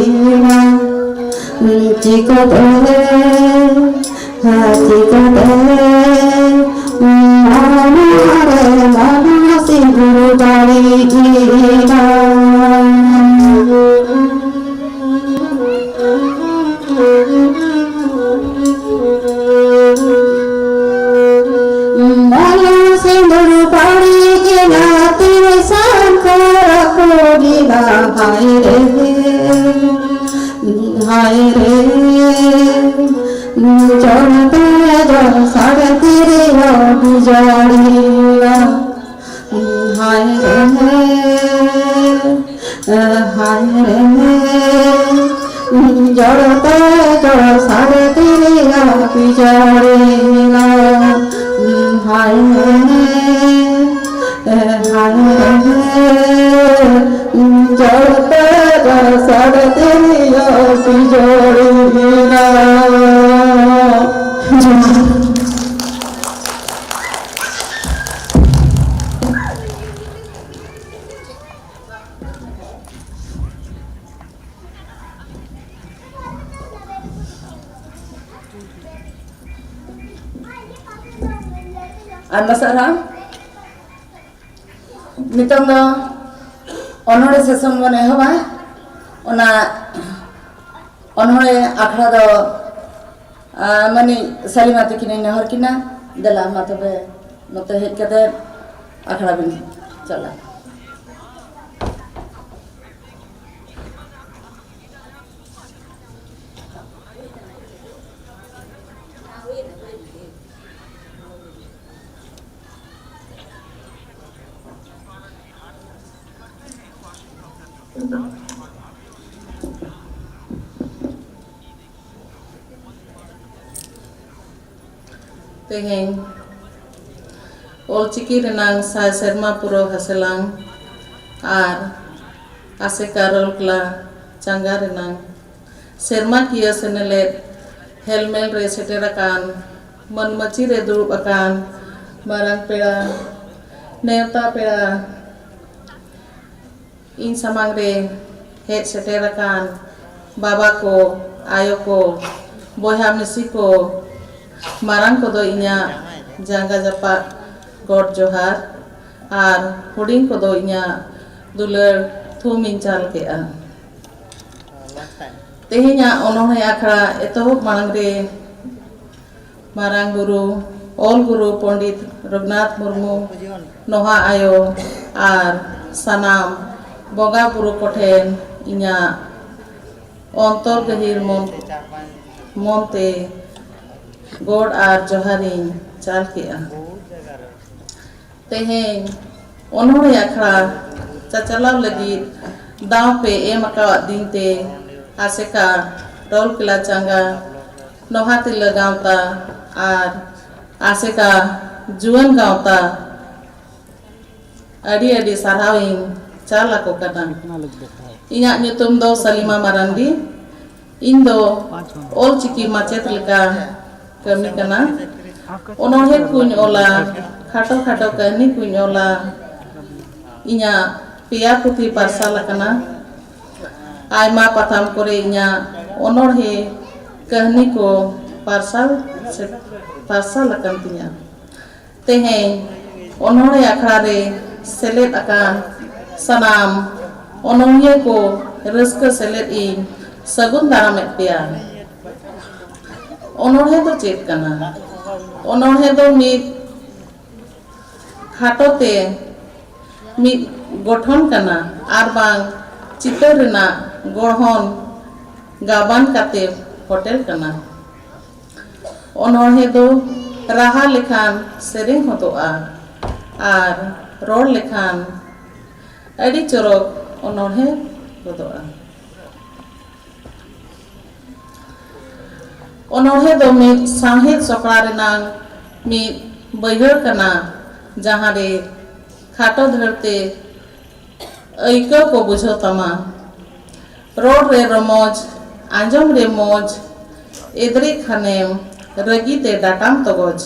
ᱮᱱᱟ? ᱪᱤᱠᱟᱹᱛᱮ, ᱪᱤᱠᱟᱹᱛᱮ ᱢᱚᱱᱮ ᱨᱮ ᱢᱚᱱ ᱥᱤᱸᱫᱩᱨ ᱵᱟᱹᱲᱤᱡ ᱮᱱᱟ? ᱢᱚᱱ ᱥᱤᱸᱫᱩᱨ ᱵᱟᱹᱲᱤᱡ ᱮᱱᱟ, ᱛᱤᱨᱤᱥᱟᱱ ᱠᱚᱲᱟ ᱠᱚ ᱵᱤᱱᱟ ᱦᱟᱭ ᱨᱮ, ᱦᱟᱭ ᱨᱮ᱾ ᱡᱚᱲ ᱛᱮ ᱡᱚᱲ ᱥᱟᱰᱮ ᱛᱤᱨᱭᱳ ᱵᱤᱡᱟᱹᱲᱤᱭᱟ᱾ ᱦᱟᱭ ᱨᱮ, ᱦᱟᱭ ᱨᱮ, ᱡᱚᱲ ᱛᱮ ᱡᱚᱲ ᱥᱟᱰᱮ ᱛᱤᱨᱭᱳ ᱵᱤᱡᱟᱹᱲᱤᱭᱟ᱾ ᱦᱟᱭ ᱨᱮ, ᱦᱟᱭ ᱨᱮ, ᱡᱚᱲ ᱛᱮ ᱡᱚᱲ ᱥᱟᱰᱮ ᱛᱤᱨᱭᱳ ᱵᱤᱡᱟᱹᱲᱤᱭᱟ᱾ ᱡᱚᱦᱟᱨ᱾ ᱟᱭᱢᱟ ᱥᱟᱨᱦᱟᱣ᱾ ᱱᱤᱛᱚᱝ ᱫᱚ ᱚᱱᱚᱬᱦᱮ ᱥᱮᱥᱚᱱ ᱵᱚᱱ ᱮᱦᱚᱵᱟ᱾ ᱚᱱᱟ ᱚᱱᱚᱬᱦᱮ ᱟᱠᱷᱲᱟ ᱫᱚ ᱟᱨ ᱢᱟᱹᱱᱤᱡ ᱥᱟᱞᱤᱢᱟ ᱛᱟᱹᱠᱤᱱᱤᱧ ᱱᱮᱦᱚᱨ ᱠᱤᱱᱟ, ᱫᱮᱞᱟ ᱢᱟ ᱛᱚᱵᱮ ᱱᱚᱛᱮ ᱦᱮᱡ ᱠᱟᱛᱮ ᱟᱠᱷᱲᱟ ᱵᱤᱱ ᱪᱟᱞᱟᱜᱼᱟ᱾ ᱛᱮᱦᱮᱧ ᱚᱞᱪᱤᱠᱤ ᱨᱮᱱᱟᱝ ᱥᱟᱭ ᱥᱮᱨᱢᱟ ᱯᱩᱨᱟᱹᱣ ᱦᱟᱹᱥᱤᱞᱟᱝ ᱟᱨ ᱟᱥᱮᱠᱟ ᱨᱚᱞᱠᱞᱟ ᱪᱟᱸᱜᱟ ᱨᱮᱱᱟᱝ ᱥᱮᱨᱢᱟᱠᱤᱭᱟᱹ ᱥᱮᱱᱮᱞᱮᱫ ᱦᱮᱞᱢᱮᱞ ᱨᱮ ᱥᱮᱴᱮᱨ ᱟᱠᱟᱱ ᱢᱟᱹᱱ ᱢᱟᱹᱪᱤ ᱨᱮ ᱫᱩᱲᱩᱵ ᱟᱠᱟᱱ ᱢᱟᱨᱟᱝ ᱯᱮᱲᱟ, ᱱᱮᱣᱛᱟ ᱯᱮᱲᱟ, ᱤᱧ ᱥᱟᱢᱟᱝ ᱨᱮ ᱦᱮᱡ ᱥᱮᱴᱮᱨ ᱟᱠᱟᱱ ᱵᱟᱵᱟ ᱠᱚ, ᱟᱭᱳ ᱠᱚ, ᱵᱚᱭᱦᱟ ᱢᱤᱥᱤ ᱠᱚ, ᱢᱟᱨᱟᱝ ᱠᱚᱫᱚ ᱤᱧᱟᱹᱜ ᱡᱟᱸᱜᱟ ᱡᱟᱯᱟᱜ ᱜᱚᱰ ᱡᱚᱦᱟᱨ ᱟᱨ ᱦᱩᱰᱤᱧ ᱠᱚᱫᱚ ᱤᱧᱟᱹᱜ ᱫᱩᱞᱟᱹᱲ ᱛᱷᱩᱢ ᱤᱧ ᱪᱟᱞ ᱠᱮᱜᱼᱟ᱾ ᱛᱮᱦᱮᱧᱟᱜ ᱚᱱᱚᱬᱦᱮ ᱟᱠᱷᱲᱟ ᱮᱛᱚᱦᱚᱵ ᱢᱟᱲᱟᱝ ᱨᱮ ᱢᱟᱨᱟᱝ ᱵᱩᱨᱩ, ᱚᱞ ᱜᱩᱨᱩ ᱯᱚᱱᱰᱤᱛ ᱨᱚᱜᱷᱩᱱᱟᱛᱷ ᱢᱩᱨᱢᱩ, ᱱᱚᱦᱟ ᱟᱭᱳ ᱟᱨ ᱥᱟᱱᱟᱢ ᱵᱚᱸᱜᱟ ᱵᱩᱨᱩ ᱠᱚᱴᱷᱮᱱ ᱤᱧᱟᱹᱜ ᱚᱱᱛᱚᱨ ᱜᱟᱹᱦᱤᱨ ᱢᱚᱱ, ᱢᱚᱱᱛᱮ ᱜᱚᱰ ᱟᱨ ᱡᱚᱦᱟᱨᱤᱧ ᱪᱟᱞ ᱠᱮᱜᱼᱟ᱾ ᱛᱮᱦᱮᱧ ᱚᱱᱚᱬᱦᱮ ᱟᱠᱷᱲᱟ ᱪᱟᱪᱟᱞᱟᱣ ᱞᱟᱹᱜᱤᱫ ᱫᱟᱣ ᱯᱮ ᱮᱢ ᱟᱠᱟᱣᱟᱫ ᱫᱤᱱ ᱛᱮ ᱟᱥᱮᱠᱟ ᱨᱟᱩᱨᱠᱮᱞᱟ ᱪᱟᱸᱜᱟ ᱱᱚᱦᱟ ᱛᱤᱨᱞᱟᱹ ᱜᱟᱶᱛᱟ ᱟᱨ ᱟᱥᱮᱠᱟ ᱡᱩᱣᱟᱹᱱ ᱜᱟᱶᱛᱟ ᱟᱹᱰᱤ ᱟᱹᱰᱤ ᱥᱟᱨᱦᱟᱣ ᱤᱧ ᱪᱟᱞ ᱟᱠᱚ ᱠᱟᱱᱟ᱾ ᱤᱧᱟᱜ ᱧᱩᱛᱩᱢ ᱫᱚ ᱥᱟᱞᱤᱢᱟ ᱢᱟᱨᱟᱱᱰᱤ᱾ ᱤᱧ ᱫᱚ ᱚᱞᱪᱤᱠᱤ ᱢᱟᱪᱮᱫ ᱞᱮᱠᱟ ᱠᱟᱹᱢᱤ ᱠᱟᱱᱟ᱾ ᱚᱱᱚᱬᱦᱮ ᱠᱚᱧ ᱚᱞᱟ, ᱠᱷᱟᱴᱚ ᱠᱷᱟᱴᱚ ᱠᱟᱹᱦᱱᱤ ᱠᱚᱧ ᱚᱞᱟ᱾ ᱤᱧᱟᱹᱜ ᱯᱮᱭᱟ ᱯᱩᱛᱷᱤ ᱯᱟᱨᱥᱟᱞ ᱟᱠᱟᱱᱟ᱾ ᱟᱭᱢᱟ ᱯᱟᱛᱷᱟᱢ ᱠᱚᱨᱮ ᱤᱧᱟᱹᱜ ᱚᱱᱚᱬᱦᱮ ᱠᱟᱹᱦᱱᱤ ᱠᱚ ᱯᱟᱨᱥᱟᱞ ᱥᱮ, ᱯᱟᱨᱥᱟᱞ ᱟᱠᱟᱱ ᱛᱤᱧᱟᱹ᱾ ᱛᱮᱦᱮᱧ ᱚᱱᱚᱬᱦᱮ ᱟᱠᱷᱲᱟ ᱨᱮ ᱥᱮᱞᱮᱫ ᱟᱠᱟᱱ ᱥᱟᱱᱟᱢ ᱚᱱᱚᱬᱦᱤᱭᱟᱹ ᱠᱚ ᱨᱟᱹᱥᱠᱟᱹ ᱥᱮᱞᱮᱫ ᱤᱧ ᱥᱟᱹᱜᱩᱱ ᱫᱟᱨᱟᱢᱮᱫ ᱯᱮᱭᱟ᱾ ᱚᱱᱚᱬᱦᱮ ᱫᱚ ᱪᱮᱫ ᱠᱟᱱᱟ? ᱚᱱᱚᱬᱦᱮ ᱫᱚ ᱢᱤᱫ ᱠᱷᱟᱴᱚ ᱛᱮ ᱢᱤᱫ ᱜᱚᱴᱷᱚᱱ ᱠᱟᱱᱟ ᱟᱨ ᱵᱟᱝ ᱪᱤᱛᱟᱹᱨ ᱨᱮᱱᱟᱜ ᱜᱚᱲᱦᱚᱱ ᱜᱟᱵᱟᱱ ᱠᱟᱛᱮ ᱯᱷᱚᱴᱮᱞ ᱠᱟᱱᱟ᱾ ᱚᱱᱚᱬᱦᱮ ᱫᱚ ᱨᱟᱦᱟ ᱞᱮᱠᱷᱟᱱ ᱥᱮᱨᱮᱧ ᱦᱚᱫᱚᱜᱼᱟ ᱟᱨ ᱨᱚᱲ ᱞᱮᱠᱷᱟᱱ ᱟᱹᱰᱤ ᱪᱚᱨᱚᱠ ᱚᱱᱚᱬᱦᱮ ᱜᱚᱫᱚᱜᱼᱟ᱾ ᱚᱱᱚᱬᱦᱮ ᱫᱚ ᱢᱤᱫ ᱥᱟᱶᱦᱮᱫ ᱥᱚᱠᱲᱟ ᱨᱮᱱᱟᱝ ᱢᱤᱫ ᱵᱟᱹᱭᱦᱟᱹᱲ ᱠᱟᱱᱟ, ᱡᱟᱦᱟᱸ ᱨᱮ ᱠᱷᱟᱴᱚ ᱫᱷᱟᱹᱨᱛᱮ ᱟᱹᱭᱠᱟᱹᱣ ᱠᱚ ᱵᱩᱡᱷᱟᱹᱣ ᱛᱟᱢᱟ᱾ ᱨᱚᱲ ᱨᱮ ᱨᱚᱢᱚᱡᱽ, ᱟᱸᱡᱚᱢ ᱨᱮ ᱢᱚᱡᱽ, ᱮᱫᱽᱨᱮ ᱠᱷᱟᱱᱮᱢ ᱨᱟᱹᱜᱤ ᱛᱮ ᱰᱟᱴᱟᱢ ᱛᱚᱜᱚᱡ᱾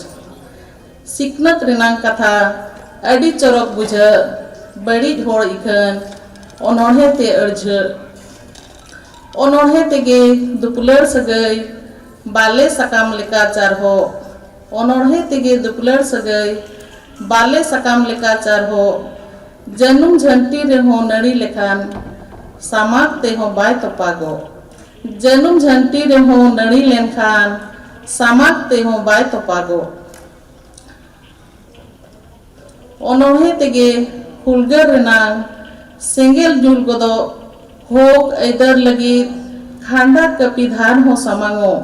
ᱥᱤᱠᱷᱱᱟᱹᱛ ᱨᱮᱱᱟᱝ ᱠᱟᱛᱷᱟ ᱟᱹᱰᱤ ᱪᱚᱨᱚᱠ ᱵᱩᱡᱷᱟᱹᱜ, ᱵᱟᱹᱲᱤᱡ ᱦᱚᱲ ᱤᱠᱷᱟᱹᱱ ᱚᱱᱚᱬᱦᱮ ᱛᱮ ᱟᱹᱲᱡᱷᱟᱹᱜ᱾ ᱚᱱᱚᱬᱦᱮ ᱛᱮᱜᱮ ᱫᱩᱯᱩᱞᱟᱹᱲ ᱥᱟᱹᱜᱟᱹᱭ ᱵᱟᱞᱮ ᱥᱟᱠᱟᱢ ᱞᱮᱠᱟ ᱪᱟᱨᱦᱚᱜ᱾ ᱚᱱᱚᱬᱦᱮ ᱛᱮᱜᱮ ᱫᱩᱯᱩᱞᱟᱹᱲ ᱥᱟᱹᱜᱟᱹᱭ ᱵᱟᱞᱮ ᱥᱟᱠᱟᱢ ᱞᱮᱠᱟ ᱪᱟᱨᱦᱚᱜ᱾ ᱡᱟᱹᱱᱩᱢ ᱡᱷᱟᱹᱱᱴᱤ ᱨᱮᱦᱚᱸ ᱱᱟᱹᱲᱤ ᱞᱮᱠᱷᱟᱱ ᱥᱟᱢᱟᱠ ᱛᱮᱦᱚᱸ ᱵᱟᱭ ᱛᱚᱯᱟᱜᱚᱜ᱾ ᱡᱟᱹᱱᱩᱢ ᱡᱷᱟᱹᱱᱴᱤ ᱨᱮᱦᱚᱸ ᱱᱟᱹᱲᱤ ᱞᱮᱱᱠᱷᱟᱱ ᱥᱟᱢᱟᱠ ᱛᱮᱦᱚᱸ ᱵᱟᱭ ᱛᱚᱯᱟᱜᱚᱜ᱾ ᱚᱱᱚᱬᱦᱮ ᱛᱮᱜᱮ ᱦᱩᱞᱜᱟᱹᱨ ᱨᱮᱱᱟᱝ ᱥᱮᱸᱜᱮᱞ ᱡᱩᱞ ᱜᱚᱫᱚᱜ, ᱦᱚᱠ ᱟᱹᱭᱫᱟᱹᱨ ᱞᱟᱹᱜᱤᱫ ᱠᱷᱟᱱᱰᱟ ᱠᱟᱹᱯᱤ ᱫᱷᱟᱨ ᱦᱚᱸ ᱥᱟᱢᱟᱝᱚᱜ᱾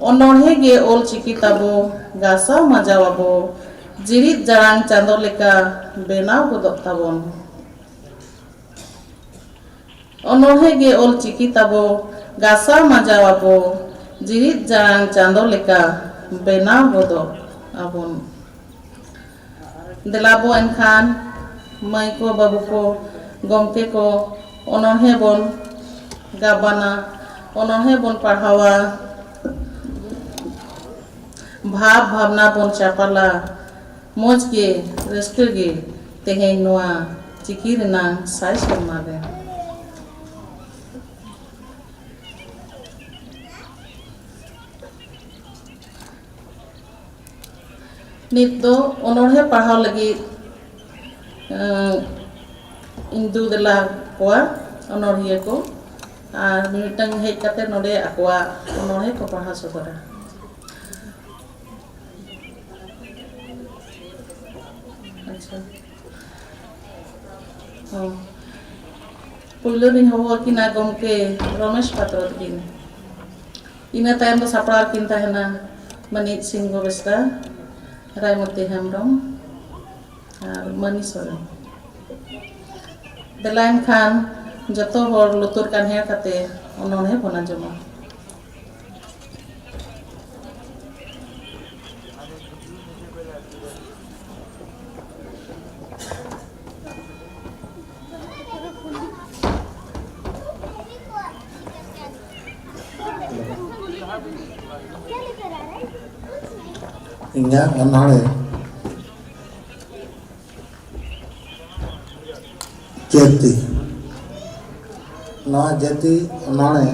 ᱚᱱᱚᱬᱦᱮ ᱜᱮ ᱚᱞ ᱪᱤᱠᱤ ᱛᱟᱵᱚ, ᱜᱟᱥᱟᱣ ᱢᱟᱡᱟᱣ ᱟᱵᱚ, ᱡᱤᱲᱤᱫ ᱡᱟᱲᱟᱝ ᱪᱟᱸᱫᱚ ᱞᱮᱠᱟ ᱵᱮᱱᱟᱣ ᱜᱚᱫᱚᱜ ᱛᱟᱵᱚᱱ᱾ ᱚᱱᱚᱬᱦᱮ ᱜᱮ ᱚᱞ ᱪᱤᱠᱤ ᱛᱟᱵᱚ, ᱜᱟᱥᱟᱣ ᱢᱟᱡᱟᱣ ᱟᱵᱚ, ᱡᱤᱲᱤᱫ ᱡᱟᱲᱟᱝ ᱪᱟᱸᱫᱚ ᱞᱮᱠᱟ ᱵᱮᱱᱟᱣ ᱜᱚᱫᱚᱜ ᱟᱵᱚᱱ᱾ ᱫᱮᱞᱟ ᱵᱚ ᱮᱱᱠᱷᱟᱱ ᱢᱟᱹᱭ ᱠᱚ, ᱵᱟᱹᱵᱩ ᱠᱚ, ᱜᱚᱢᱠᱮ ᱠᱚ, ᱚᱱᱚᱬᱦᱮ ᱵᱚᱱ ᱜᱟᱵᱟᱱᱟ, ᱚᱱᱚᱬᱦᱮ ᱵᱚᱱ ᱯᱟᱲᱦᱟᱣᱟ, ᱵᱷᱟᱵᱽ ᱵᱷᱟᱵᱽᱱᱟ ᱵᱚᱱ ᱪᱟᱯᱟᱞᱟ᱾ ᱢᱚᱡᱽ ᱜᱮ, ᱨᱟᱹᱥᱠᱟᱹ ᱜᱮ ᱛᱮᱦᱮᱧ ᱱᱚᱣᱟ ᱪᱤᱠᱤ ᱨᱮᱱᱟᱝ ᱥᱟᱭ ᱥᱮᱨᱢᱟ ᱨᱮ᱾ ᱱᱤᱛ ᱫᱚ ᱚᱱᱚᱬᱦᱮ ᱯᱟᱲᱦᱟᱣ ᱞᱟᱹᱜᱤᱫ, ᱮᱸ, ᱤᱧ ᱫᱩ ᱫᱮᱞᱟ ᱠᱚᱣᱟ ᱚᱱᱚᱬᱦᱤᱭᱟᱹ ᱠᱚ, ᱟᱨ ᱢᱤᱫᱴᱟᱝ ᱦᱮᱡ ᱠᱟᱛᱮ ᱱᱚᱰᱮ ᱟᱠᱚᱣᱟᱜ ᱚᱱᱚᱬᱦᱮ ᱠᱚ ᱯᱟᱲᱦᱟᱣ ᱥᱚᱫᱚᱨᱟ᱾ ᱟᱪᱪᱷᱟ᱾ ᱦᱚᱸ᱾ ᱯᱩᱭᱞᱩ ᱨᱤᱧ ᱦᱚᱦᱚ ᱟᱹᱠᱤᱱᱟ ᱜᱚᱢᱠᱮ ᱨᱚᱢᱮᱥ ᱯᱟᱛᱨᱚ ᱛᱟᱹᱠᱤᱱ᱾ ᱤᱱᱟᱹ ᱛᱟᱭᱚᱢ ᱫᱚ ᱥᱟᱯᱲᱟᱣ ᱠᱤᱱ ᱛᱟᱦᱮᱱᱟ ᱢᱟᱹᱱᱤᱡ ᱥᱤᱝᱜᱚ ᱵᱮᱥᱨᱟ, ᱨᱟᱭᱢᱚᱛᱤ ᱦᱮᱢᱵᱨᱚᱢ ᱟᱨ ᱢᱟᱹᱱᱤ ᱥᱚᱨᱮᱱ᱾ ᱫᱮᱞᱟ ᱮᱱᱠᱷᱟᱱ ᱡᱚᱛᱚ ᱦᱚᱲ ᱞᱩᱛᱩᱨ ᱠᱟᱱᱦᱮᱲ ᱠᱟᱛᱮ ᱚᱱᱚᱬᱦᱮ ᱵᱚᱱ ᱟᱸᱡᱚᱢᱟ᱾ ᱤᱧᱟᱹᱜ ᱚᱱᱚᱬᱦᱮ ᱡᱟᱹᱛᱤ᱾ ᱱᱚᱣᱟ ᱡᱟᱹᱛᱤ ᱚᱱᱚᱬᱦᱮ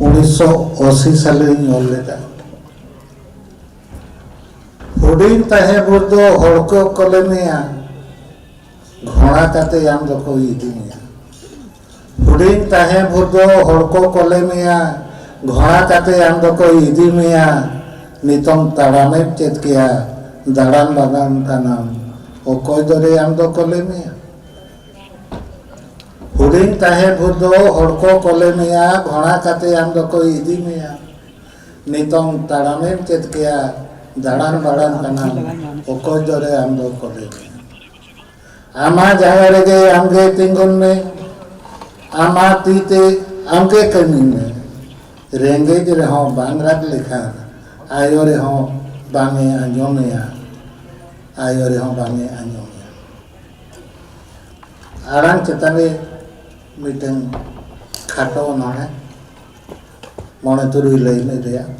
ᱩᱱᱤᱥᱥᱚ ᱟᱥᱤ ᱥᱟᱞᱨᱤᱧ ᱚᱞ ᱞᱮᱫᱟ᱾ ᱦᱩᱰᱤᱧ ᱛᱟᱦᱮᱸ ᱵᱷᱳᱨ ᱫᱚ ᱦᱚᱲ ᱠᱚ ᱠᱚᱞᱮ ᱢᱮᱭᱟ, ᱜᱷᱚᱲᱟ ᱠᱟᱛᱮ ᱟᱢ ᱫᱚᱠᱚ ᱤᱫᱤ ᱢᱮᱭᱟ᱾ ᱦᱩᱰᱤᱧ ᱛᱟᱦᱮᱸ ᱵᱷᱳᱨ ᱫᱚ ᱦᱚᱲ ᱠᱚ ᱠᱚᱞᱮ ᱢᱮᱭᱟ, ᱜᱷᱚᱲᱟ ᱠᱟᱛᱮ ᱟᱢ ᱫᱚᱠᱚ ᱤᱫᱤ ᱢᱮᱭᱟ᱾ ᱱᱤᱛᱚᱝ ᱛᱟᱲᱟᱢᱮᱢ ᱪᱮᱫ ᱠᱮᱭᱟ, ᱫᱟᱬᱟᱱ ᱵᱟᱜᱟᱱ ᱠᱟᱱᱟᱢ, ᱚᱠᱚᱭ ᱫᱚᱨᱮ ᱟᱢ ᱫᱚ ᱠᱚᱞᱮ ᱢᱮᱭᱟ᱾ ᱦᱩᱰᱤᱧ ᱛᱟᱦᱮᱸ ᱵᱷᱳᱨ ᱫᱚ ᱦᱚᱲ ᱠᱚ ᱠᱚᱞᱮ ᱢᱮᱭᱟ, ᱜᱷᱚᱲᱟ ᱠᱟᱛᱮ ᱟᱢ ᱫᱚᱠᱚ ᱤᱫᱤ ᱢᱮᱭᱟ᱾ ᱱᱤᱛᱚᱝ ᱛᱟᱲᱟᱢᱮᱢ ᱪᱮᱫ ᱠᱮᱭᱟ, ᱫᱟᱬᱟᱱ ᱵᱟᱲᱟᱱ ᱠᱟᱱᱟᱢ, ᱚᱠᱚᱭ ᱫᱚᱨᱮ ᱟᱢ ᱫᱚ ᱠᱚᱞᱮ ᱢᱮᱭᱟ᱾ ᱟᱢᱟᱜ ᱡᱟᱭᱜᱟ ᱨᱮᱜᱮ ᱟᱢᱜᱮ ᱛᱤᱸᱜᱩᱱ ᱢᱮ, ᱟᱢᱟᱜ ᱛᱤ ᱛᱮ ᱟᱢᱜᱮ ᱠᱟᱹᱢᱤ ᱢᱮ᱾ ᱨᱮᱸᱜᱮᱡ ᱨᱮᱦᱚᱸ ᱵᱟᱝ ᱨᱟᱜ ᱞᱮᱠᱷᱟᱱ, ᱟᱭᱳ ᱨᱮᱦᱚᱸ ᱵᱟᱝ ᱮ ᱟᱸᱡᱚᱢᱮᱭᱟ, ᱟᱭᱳ ᱨᱮᱦᱚᱸ ᱵᱟᱝ ᱮ ᱟᱸᱡᱚᱢᱮᱭᱟ᱾ ᱟᱲᱟᱝ ᱪᱮᱛᱟᱱ ᱨᱮ ᱢᱤᱫᱴᱟᱝ ᱠᱷᱟᱴᱚ ᱚᱱᱚᱬᱦᱮ, ᱢᱚᱬᱮ ᱛᱩᱨᱩᱭ ᱞᱟᱹᱭᱤᱱ ᱨᱮᱭᱟᱜ᱾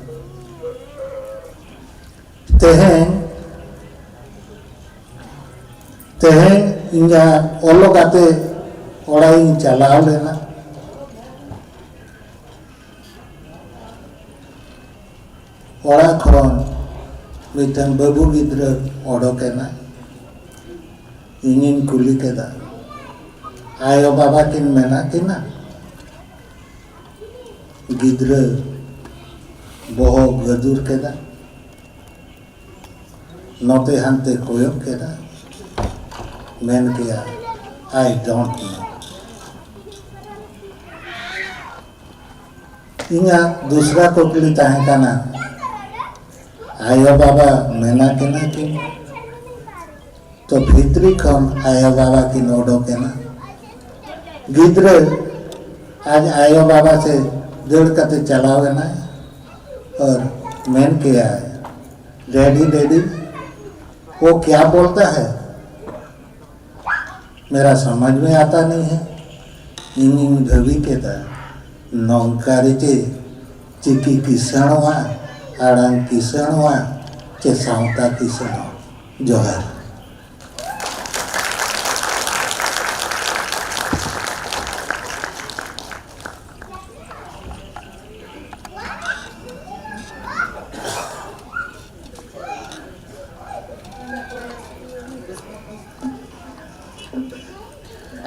ᱛᱮᱦᱮᱧ, ᱛᱮᱦᱮᱧ ᱤᱧᱟᱹᱜ ᱚᱞᱚᱜ ᱜᱟᱛᱮ ᱚᱲᱟᱜ ᱤᱧ ᱪᱟᱞᱟᱣ ᱞᱮᱱᱟ᱾ ᱚᱲᱟᱜ ᱠᱷᱚᱱ ᱢᱤᱫᱴᱟᱝ ᱵᱟᱹᱵᱩ ᱜᱤᱫᱽᱨᱟᱹ ᱚᱰᱚᱠ ᱮᱱᱟᱭ᱾ ᱤᱧᱤᱧ ᱠᱩᱞᱤ ᱠᱮᱫᱟ, "ᱟᱭᱳ ᱵᱟᱵᱟ ᱠᱤᱱ ᱢᱮᱱᱟᱜ ᱠᱤᱱᱟ?" ᱜᱤᱫᱽᱨᱟᱹ ᱵᱚᱦᱚᱜ ᱜᱟᱹᱫᱩᱨ ᱠᱮᱫᱟ, ᱱᱚᱛᱮ ᱦᱟᱱᱛᱮ ᱠᱚᱭᱚᱜ ᱠᱮᱫᱟ, ᱢᱮᱱ ᱠᱮᱭᱟ, "I don't know." ᱤᱧᱟᱹᱜ ᱫᱩᱥᱨᱟ ᱠᱩᱠᱞᱤ ᱛᱟᱦᱮᱸ ᱠᱟᱱᱟ, ᱟᱭᱳ ᱵᱟᱵᱟ ᱢᱮᱱᱟᱜ ᱠᱤᱱᱟ ᱠᱤᱱ? ᱛᱚ ᱵᱷᱤᱛᱨᱤ ᱠᱷᱚᱱ ᱟᱭᱳ ᱵᱟᱵᱟ ᱠᱤᱱ ᱚᱰᱚᱠ ᱮᱱᱟ᱾ ᱜᱤᱫᱽᱨᱟᱹ ᱟᱡ ᱟᱭᱳ ᱵᱟᱵᱟ ᱥᱮ ᱫᱟᱹᱲ ᱠᱟᱛᱮ ᱪᱟᱞᱟᱣ ᱮᱱᱟᱭ ᱟᱨ ᱢᱮᱱ ᱠᱮᱭᱟᱭ, "डैडी, डैडी, वो क्या बोलता है? मेरा समझ में आता नहीं है।" ᱤᱧᱤᱧ ᱵᱷᱟᱹᱵᱤ ᱠᱮᱫᱟ, ᱱᱚᱝᱠᱟ ᱨᱮ ᱪᱮ ᱪᱤᱠᱤ ᱠᱤᱥᱟᱹᱬᱚᱜᱼᱟ ᱟᱲᱟᱝ ᱠᱤᱥᱟᱹᱬᱚᱜᱼᱟ ᱪᱮ ᱥᱟᱶᱛᱟ ᱠᱤᱥᱟᱹᱬᱚᱜᱼᱟ? ᱡᱚᱦᱟᱨ᱾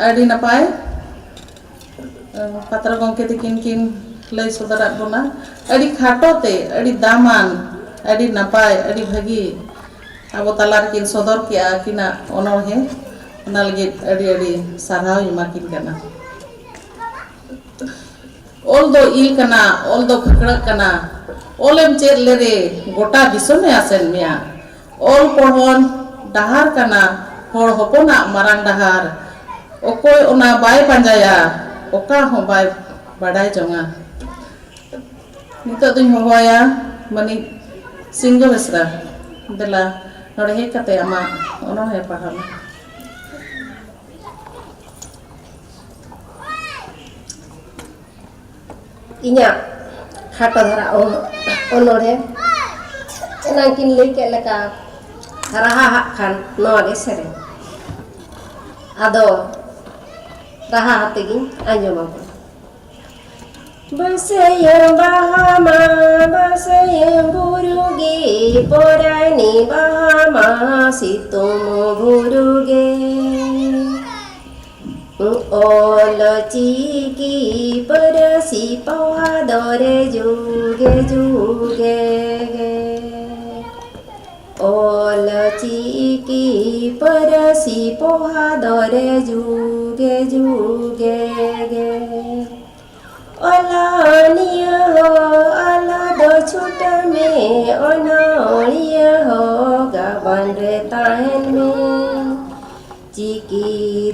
ᱟᱹᱰᱤ ᱱᱟᱯᱟᱭ᱾ ᱯᱟᱛᱨᱟ ᱜᱚᱢᱠᱮ ᱛᱟᱹᱠᱤᱱ ᱠᱤᱱ ᱞᱟᱹᱭ ᱥᱚᱫᱚᱨᱟᱫ ᱵᱚᱱᱟ ᱟᱹᱰᱤ ᱠᱷᱟᱴᱚ ᱛᱮ, ᱟᱹᱰᱤ ᱫᱟᱢᱟᱱ, ᱟᱹᱰᱤ ᱱᱟᱯᱟᱭ, ᱟᱹᱰᱤ ᱵᱷᱟᱹᱜᱤ ᱟᱵᱚ ᱛᱟᱞᱟ ᱨᱮᱠᱤᱱ ᱥᱚᱫᱚᱨ ᱠᱮᱜᱼᱟ ᱟᱹᱠᱤᱱᱟᱜ ᱚᱱᱚᱬᱦᱮ᱾ ᱚᱱᱟ ᱞᱟᱹᱜᱤᱫ ᱟᱹᱰᱤ ᱟᱹᱰᱤ ᱥᱟᱨᱦᱟᱣ ᱤᱧ ᱮᱢᱟ ᱠᱤᱱ ᱠᱟᱱᱟ᱾ ᱚᱞ ᱫᱚ ᱤᱞ ᱠᱟᱱᱟ, ᱚᱞ ᱫᱚ ᱯᱷᱟᱹᱠᱲᱟᱹᱜ ᱠᱟᱱᱟ, ᱚᱞᱮᱢ ᱪᱮᱫ ᱞᱮᱨᱮ ᱜᱚᱴᱟ ᱫᱤᱥᱚᱢᱮ ᱟᱥᱮᱱ ᱢᱮᱭᱟ᱾ ᱚᱞ ᱯᱚᱲᱦᱚᱱ ᱰᱟᱦᱟᱨ ᱠᱟᱱᱟ, ᱦᱚᱲ ᱦᱚᱯᱚᱱᱟᱜ ᱢᱟᱨᱟᱝ ᱰᱟᱦᱟᱨ᱾ ᱚᱠᱚᱭ ᱚᱱᱟ ᱵᱟᱭ ᱯᱟᱸᱡᱟᱭᱟ, ᱚᱠᱟ ᱦᱚᱸ ᱵᱟᱭ ᱵᱟᱰᱟᱭ ᱡᱚᱝᱟ᱾ ᱱᱤᱛᱚᱜ ᱫᱚᱧ ᱦᱚᱦᱚᱣᱟᱭᱟ ᱢᱟᱹᱱᱤᱡ ᱥᱤᱝᱜᱚ ᱵᱮᱥᱨᱟ᱾ ᱫᱮᱞᱟ, ᱱᱚᱰᱮ ᱦᱮᱡ ᱠᱟᱛᱮ ᱟᱢᱟᱜ ᱚᱱᱚᱬᱦᱮ ᱯᱟᱲᱦᱟᱣ ᱢᱮ᱾ ᱤᱧᱟᱹᱜ ᱠᱷᱟᱴᱚ ᱫᱷᱟᱨᱟ ᱚᱱ-, ᱚᱱᱚᱬᱦᱮ ᱮᱱᱟᱝ ᱠᱤᱱ ᱞᱟᱹᱭ ᱠᱮᱫ ᱞᱮᱠᱟ, ᱨᱟᱦᱟ ᱦᱟᱜ ᱠᱷᱟᱱ ᱱᱚᱣᱟ ᱜᱮ ᱥᱮᱨᱮᱧ᱾ ᱟᱫᱚ ᱨᱟᱦᱟ ᱟᱛᱮ ᱜᱤᱧ ᱟᱸᱡᱚᱢ ᱟᱵᱚᱱᱟ᱾ ᱵᱟᱹᱥᱭᱟᱹ ᱵᱟᱦᱟ ᱢᱟ ᱵᱟᱹᱥᱭᱟᱹ ᱵᱩᱨᱩ ᱜᱮ, ᱯᱚᱨᱟᱭᱱᱤ ᱵᱟᱦᱟ ᱢᱟ ᱥᱤᱛᱩᱝ ᱵᱩᱨᱩ ᱜᱮ᱾ ᱚᱞ ᱪᱤᱠᱤ ᱯᱟᱹᱨᱥᱤ ᱯᱚᱦᱟ ᱫᱚᱨᱮ ᱡᱩᱜᱮ ᱡᱩᱜᱮ ᱜᱮ᱾ ᱚᱞ ᱪᱤᱠᱤ ᱯᱟᱹᱨᱥᱤ ᱯᱚᱦᱟ ᱫᱚᱨᱮ ᱡᱩᱜᱮ ᱡᱩᱜᱮ ᱜᱮ᱾ ᱚᱞᱚᱱᱤᱭᱟᱹ ᱦᱚ ᱟᱞᱚ ᱫᱚ ᱪᱷᱩᱴᱟᱹᱣ ᱢᱮ, ᱚᱱᱚᱬᱤᱭᱟᱹ ᱦᱚ ᱜᱟᱵᱟᱱ ᱨᱮ ᱛᱟᱦᱮᱱ ᱢᱮ᱾ ᱪᱤᱠᱤ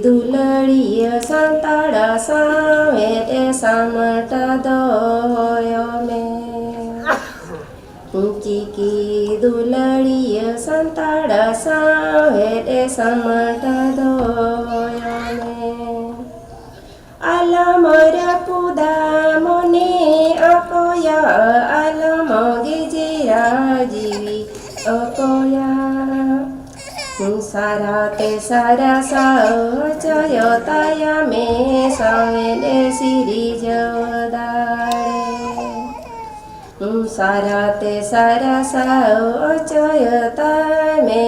ᱫᱩᱞᱟᱹᱲᱤᱭᱟᱹ ᱥᱟᱱᱛᱟᱲ ᱥᱟᱶᱦᱮᱫ ᱮ ᱥᱟᱢᱴᱟᱣ ᱫᱚᱦᱚᱭ ᱢᱮ᱾ ᱪᱤᱠᱤ ᱫᱩᱞᱟᱹᱲᱤᱭᱟᱹ ᱥᱟᱱᱛᱟᱲ ᱥᱟᱶᱦᱮᱫ ᱮ ᱥᱟᱢᱴᱟᱣ ᱫᱚᱦᱚᱭ ᱢᱮ᱾ ᱟᱞᱚᱢ ᱨᱟᱹᱯᱩᱫᱟ ᱢᱚᱱᱮ ᱚᱠᱚᱭᱟᱜ, ᱟᱞᱚᱢ ᱜᱮᱡᱮ ᱥᱟᱨᱟᱛᱮ ᱥᱟᱨᱟ ᱥᱟᱶ ᱦᱚᱪᱚᱭᱚ ᱛᱟᱭᱟ ᱢᱮ ᱥᱟᱶᱮᱫ ᱮ ᱥᱤᱨᱤᱡᱟᱹᱣ ᱫᱟᱲᱮ᱾ ᱥᱟᱨᱟᱛᱮ ᱥᱟᱨᱟ ᱥᱟᱶ ᱦᱚᱪᱚᱭᱚ ᱛᱟᱭ ᱢᱮ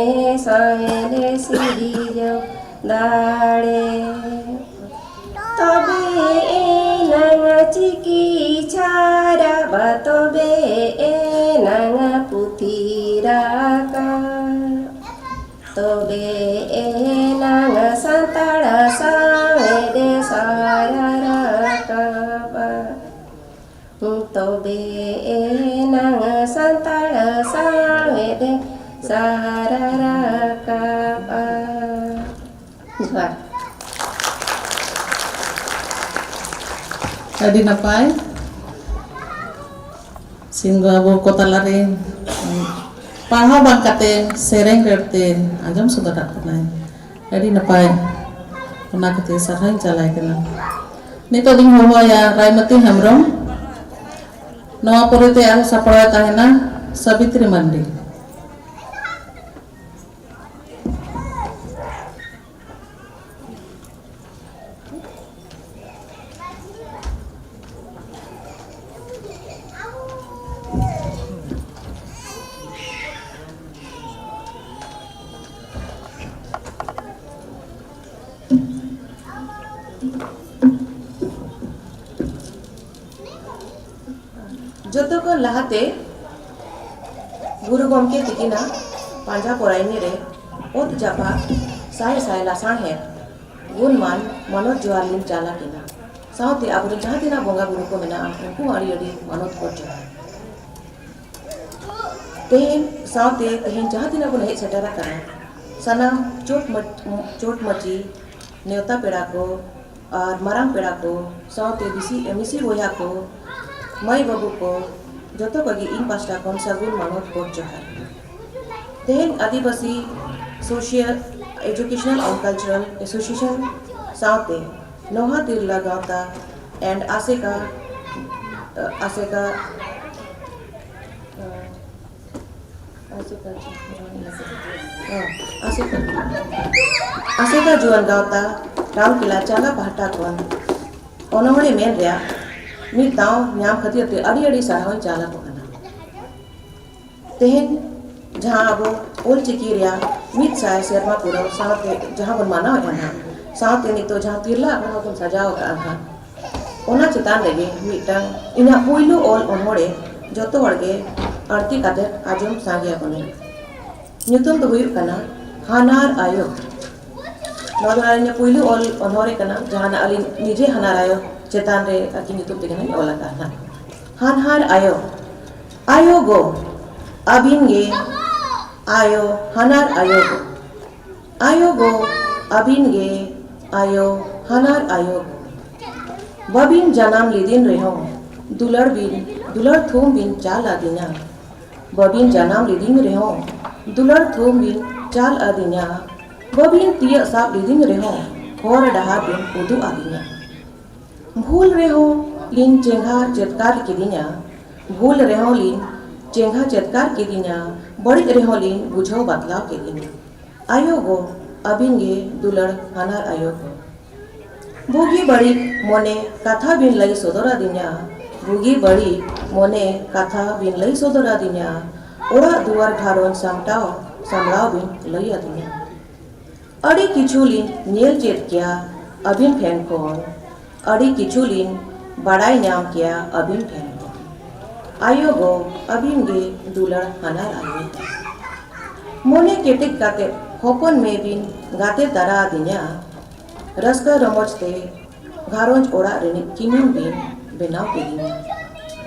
ᱥᱟᱶᱮᱫ ᱮ ᱥᱤᱨᱤᱡᱟᱹᱣ ᱫᱟᱲᱮ᱾ ᱛᱚᱵᱮ ᱮᱱᱟᱝ ᱪᱤᱠᱤ ᱪᱷᱟᱨᱟᱜᱼᱟ, ᱛᱚᱵᱮ ᱮᱱᱟᱝ ᱯᱩᱛᱷᱤ ᱨᱟᱠᱟᱵ᱾ ᱛᱚᱵᱮ ᱮᱱᱟᱝ ᱥᱟᱱᱛᱟᱲ ᱥᱟᱶᱦᱮᱫ ᱥᱟᱨᱟ ᱨᱟᱠᱟᱵᱼᱟ᱾ ᱛᱚᱵᱮ ᱮᱱᱟᱝ ᱥᱟᱱᱛᱟᱲ ᱥᱟᱶᱦᱮᱫ ᱥᱟᱨᱟ ᱨᱟᱠᱟᱵᱼᱟ᱾ ᱡᱚᱦᱟᱨ᱾ ᱟᱹᱰᱤ ᱱᱟᱯᱟᱭ᱾ ᱥᱤᱝᱜᱚ ᱟᱵᱚ ᱠᱚ ᱛᱟᱞᱟᱨᱮ ᱯᱟᱲᱦᱟᱣ ᱵᱟᱝ ᱠᱟᱛᱮ ᱥᱮᱨᱮᱧ ᱨᱟᱹᱲᱛᱮ ᱟᱸᱡᱚᱢ ᱥᱚᱫᱚᱨᱟᱜ ᱵᱚᱱᱟᱭ᱾ ᱟᱹᱰᱤ ᱱᱟᱯᱟᱭ᱾ ᱚᱱᱟ ᱠᱷᱟᱹᱛᱤᱨ ᱥᱟᱨᱦᱟᱣᱤᱧ ᱪᱟᱞᱟᱭ ᱠᱟᱱᱟ᱾ ᱱᱤᱛᱚᱜ ᱫᱚᱧ ᱦᱚᱦᱚᱣᱟᱭᱟ ᱨᱟᱭᱢᱚᱛᱤ ᱦᱮᱢᱵᱨᱚᱢ᱾ ᱱᱚᱣᱟ ᱯᱚᱨᱮᱛᱮ ᱟᱨᱦᱚᱸ ᱥᱟᱯᱲᱟᱣ ᱛᱟᱦᱮᱱᱟ ᱥᱟᱵᱤᱛᱨᱤ ᱢᱟᱱᱰᱤ᱾ ᱡᱚᱛᱚ ᱠᱷᱚᱱ ᱞᱟᱦᱟᱛᱮ ᱜᱩᱨᱩ ᱜᱚᱢᱠᱮ ᱛᱤᱠᱤᱱᱟᱜ ᱯᱟᱸᱡᱟ ᱯᱚᱨᱟᱭᱱᱤ ᱨᱮ ᱚᱛ ᱡᱟᱯᱟᱜ ᱥᱟᱭ ᱥᱟᱭ ᱞᱟᱥᱟᱬᱦᱮᱫ ᱜᱩᱱᱢᱟᱱ ᱢᱟᱱᱚᱛ ᱡᱚᱦᱟᱨ ᱞᱤᱧ ᱪᱟᱞ ᱟᱹᱠᱤᱱᱟ᱾ ᱥᱟᱶᱛᱮ ᱟᱵᱚᱨᱮᱱ ᱡᱟᱦᱟᱸ ᱛᱤᱱᱟᱹᱜ ᱵᱚᱸᱜᱟ ᱵᱩᱨᱩ ᱠᱚ ᱢᱮᱱᱟᱜᱼᱟ, ᱩᱱᱠᱩ ᱦᱚᱸ ᱟᱹᱰᱤ ᱟᱹᱰᱤ ᱢᱟᱱᱚᱛ ᱜᱚᱰ ᱡᱚᱦᱟᱨ᱾ ᱛᱮᱦᱮᱧ ᱥᱟᱶᱛᱮ ᱛᱮᱦᱮᱧ ᱡᱟᱦᱟᱸ ᱛᱤᱱᱟᱹᱜ ᱵᱚᱱ ᱦᱮᱡ ᱥᱮᱴᱮᱨ ᱟᱠᱟᱱᱟ, ᱥᱟᱱᱟᱢ ᱪᱚᱴ ᱢᱟᱹ-, ᱪᱚᱴ ᱢᱟᱹᱪᱤ, ᱱᱮᱣᱛᱟ ᱯᱮᱲᱟ ᱠᱚ ᱟᱨ ᱢᱟᱨᱟᱝ ᱯᱮᱲᱟ ᱠᱚ, ᱥᱟᱶᱛᱮ ᱵᱤᱥᱤ, ᱢᱤᱥᱤ ᱵᱚᱭᱦᱟ ᱠᱚ, ᱢᱟᱹᱭ ᱵᱟᱹᱵᱩ ᱠᱚ, ᱡᱚᱛᱚ ᱠᱚᱜᱮ ᱤᱧ ᱯᱟᱥᱴᱟ ᱠᱷᱚᱱ ᱥᱟᱹᱜᱩᱱ ᱢᱟᱱᱚᱛ ᱜᱚᱰ ᱡᱚᱦᱟᱨ᱾ ᱛᱮᱦᱮᱧ ᱟᱹᱫᱤᱵᱟᱹᱥᱤ Social Educational and Cultural Association ᱥᱟᱶᱛᱮ ᱱᱚᱣᱟ ᱛᱤᱨᱞᱟᱹ ᱜᱟᱶᱛᱟ and ᱟᱥᱮᱠᱟ, ᱟᱥᱮᱠᱟ, ᱟᱥᱮᱠᱟ ᱡᱩᱣᱟᱹᱱ ᱜᱟᱶᱛᱟ ᱨᱟᱣᱨᱠᱮᱞᱟ ᱪᱟᱸᱜᱟ ᱯᱟᱦᱴᱟ ᱠᱷᱚᱱ ᱚᱱᱚᱬᱦᱮ ᱢᱮᱱ ᱨᱮᱭᱟᱜ ᱢᱤᱫ ᱫᱟᱣ ᱧᱟᱢ ᱠᱷᱟᱹᱛᱤᱨ ᱛᱮ ᱟᱹᱰᱤ ᱟᱹᱰᱤ ᱥᱟᱨᱦᱟᱣ ᱤᱧ ᱪᱟᱞ ᱟᱠᱚ ᱠᱟᱱᱟ᱾ ᱛᱮᱦᱮᱧ ᱡᱟᱦᱟᱸ ᱟᱵᱚ ᱚᱞ ᱪᱤᱠᱤ ᱨᱮᱭᱟᱜ ᱢᱤᱫ ᱥᱟᱭ ᱥᱮᱨᱢᱟ ᱯᱩᱨᱟᱹᱣ ᱥᱟᱶᱛᱮ ᱡᱟᱦᱟᱸ ᱵᱚᱱ ᱢᱟᱱᱟᱣᱮᱫᱼᱟ ᱱᱟᱦᱟᱜ, ᱥᱟᱶᱛᱮ ᱱᱤᱛᱚᱜ ᱡᱟᱦᱟᱸ ᱛᱤᱨᱞᱟᱹ ᱟᱠᱷᱲᱟ ᱵᱚᱱ ᱥᱟᱡᱟᱣ ᱟᱠᱟᱫᱼᱟ ᱱᱟᱦᱟᱜ, ᱚᱱᱟ ᱪᱮᱛᱟᱱ ᱨᱮᱜᱮ ᱢᱤᱫᱴᱟᱝ ᱤᱧᱟᱹᱜ ᱯᱩᱭᱞᱩ ᱚᱞ ᱚᱱᱚᱬᱦᱮ ᱡᱚᱛᱚ ᱦᱚᱲ ᱜᱮ ᱟᱹᱲᱛᱤ ᱠᱟᱛᱮ ᱟᱸᱡᱚᱢ ᱥᱟᱸᱜᱮ ᱟᱠᱚ ᱱᱟᱦᱟᱜ᱾ ᱧᱩᱛᱩᱢ ᱫᱚ ᱦᱩᱭᱩᱜ ᱠᱟᱱᱟ ᱦᱟᱱᱟᱨ ᱟᱭᱳ᱾ ᱱᱚᱣᱟ ᱫᱚ ᱤᱧᱟᱹᱜ ᱯᱩᱭᱞᱩ ᱚᱞ ᱚᱱᱚᱬᱦᱮ ᱠᱟᱱᱟ, ᱡᱟᱦᱟᱸ ᱱᱟᱜ ᱟᱹᱞᱤᱧ ᱱᱤᱡᱮ ᱦᱟᱱᱟᱨ ᱟᱭᱳ ᱪᱮᱛᱟᱱ ᱨᱮ ᱟᱹᱠᱤᱱ ᱧᱩᱛᱩᱢ ᱛᱮᱜᱮ ᱱᱟᱜ ᱚᱞ ᱟᱠᱟᱫᱼᱟ ᱱᱟᱜ᱾ ᱦᱟᱱᱦᱟᱨ ᱟᱭᱳ, ᱟᱭᱳ ᱜᱚ, ᱟᱹᱵᱤᱱ ᱜᱮ ᱟᱭᱳ, ᱦᱟᱱᱟᱨ ᱟᱭᱳ ᱜᱚ᱾ ᱟᱭᱳ ᱜᱚ, ᱟᱹᱵᱤᱱ ᱜᱮ ᱟᱭᱳ, ᱦᱟᱱᱟᱨ ᱟᱭᱳ ᱜᱚ᱾ ᱵᱟᱹᱵᱤᱱ ᱡᱟᱱᱟᱢ ᱞᱮᱫᱤᱧ ᱨᱮᱦᱚᱸ, ᱫᱩᱞᱟᱹᱲ ᱵᱤᱱ, ᱫᱩᱞᱟᱹᱲ ᱛᱷᱩᱢ ᱵᱤᱱ ᱪᱟᱞ ᱟᱹᱫᱤᱧᱟ᱾ ᱵᱟᱹᱵᱤᱱ ᱡᱟᱱᱟᱢ ᱞᱮᱫᱤᱧ ᱨᱮᱦᱚᱸ, ᱫᱩᱞᱟᱹᱲ ᱛᱷᱩᱢ ᱵᱤᱱ ᱪᱟᱞ ᱟᱹᱫᱤᱧᱟ᱾ ᱵᱟᱹᱵᱤᱱ ᱛᱤᱭᱟᱹᱜ ᱥᱟᱵ ᱞᱮᱫᱤᱧ ᱨᱮᱦᱚᱸ, ᱦᱚᱨ ᱰᱟᱦᱟᱨ ᱵᱤᱱ ᱩᱫᱩᱜ ᱟᱹᱫᱤᱧᱟ᱾ ᱵᱷᱩᱞ ᱨᱮᱦᱚᱸ ᱞᱤᱧ ᱪᱮᱸᱜᱷᱟ ᱪᱮᱫᱠᱟᱨ ᱠᱤᱫᱤᱧᱟ, ᱵᱷᱩᱞ ᱨᱮᱦᱚᱸ ᱞᱤᱧ ᱪᱮᱸᱜᱷᱟ ᱪᱮᱫᱠᱟᱨ ᱠᱤᱫᱤᱧᱟ, ᱵᱟᱹᱲᱤᱡ ᱨᱮᱦᱚᱸ ᱞᱤᱧ ᱵᱩᱡᱷᱟᱹᱣ ᱵᱟᱛᱞᱟᱣ ᱠᱤᱫᱤᱧᱟ᱾ ᱟᱭᱳ ᱜᱚ, ᱟᱹᱵᱤᱱ ᱜᱮ ᱫᱩᱞᱟᱹᱲ ᱦᱟᱱᱟᱨ ᱟᱭᱳ ᱜᱚ᱾ ᱵᱩᱜᱤ ᱵᱟᱹᱲᱤᱡ ᱢᱚᱱᱮ ᱠᱟᱛᱷᱟ ᱵᱤᱱ ᱞᱟᱹᱭ ᱥᱚᱫᱚᱨ ᱟᱹᱫᱤᱧᱟ, ᱵᱩᱜᱤ ᱵᱟᱹᱲᱤᱡ ᱢᱚᱱᱮ ᱠᱟᱛᱷᱟ ᱵᱤᱱ ᱞᱟᱹᱭ ᱥᱚᱫᱚᱨ ᱟᱹᱫᱤᱧᱟ᱾ ᱚᱲᱟᱜ ᱫᱩᱣᱟᱹᱨ ᱜᱷᱟᱨᱚᱸᱡᱽ ᱥᱟᱢᱴᱟᱣ ᱥᱟᱢᱵᱲᱟᱣ ᱵᱤᱱ ᱞᱟᱹᱭ ᱟᱹᱫᱤᱧᱟ᱾ ᱟᱹᱰᱤ ᱠᱤᱪᱷᱩ ᱞᱤᱧ ᱧᱮᱞ ᱪᱮᱫ ᱠᱮᱭᱟ ᱟᱹᱵᱤᱱ ᱴᱷᱮᱱ ᱠᱷᱚᱱ, ᱟᱹᱰᱤ ᱠᱤᱪᱷᱩ ᱞᱤᱧ ᱵᱟᱲᱟᱭ ᱧᱟᱢ ᱠᱮᱭᱟ ᱟᱹᱵᱤᱱ ᱴᱷᱮᱱ ᱠᱷᱚᱱ᱾ ᱟᱭᱳ ᱜᱚ, ᱟᱹᱵᱤᱱ ᱜᱮ ᱫᱩᱞᱟᱹᱲ ᱦᱟᱱᱟᱨ ᱟᱭᱳ᱾ ᱢᱚᱱᱮ ᱠᱮᱴᱮᱡ ᱠᱟᱛᱮ ᱦᱚᱯᱚᱱ ᱢᱮ ᱵᱤᱱ ᱜᱟᱛᱮ ᱛᱟᱨᱟ ᱟᱹᱫᱤᱧᱟ᱾ ᱨᱟᱹᱥᱠᱟᱹ ᱨᱚᱢᱚᱡᱽ ᱛᱮ ᱜᱷᱟᱨᱚᱸᱡᱽ ᱚᱲᱟᱜ ᱨᱤᱱᱤᱡ ᱠᱤᱢᱤᱱ ᱵᱤᱱ ᱵᱮᱱᱟᱣ ᱠᱤᱫᱤᱧᱟ᱾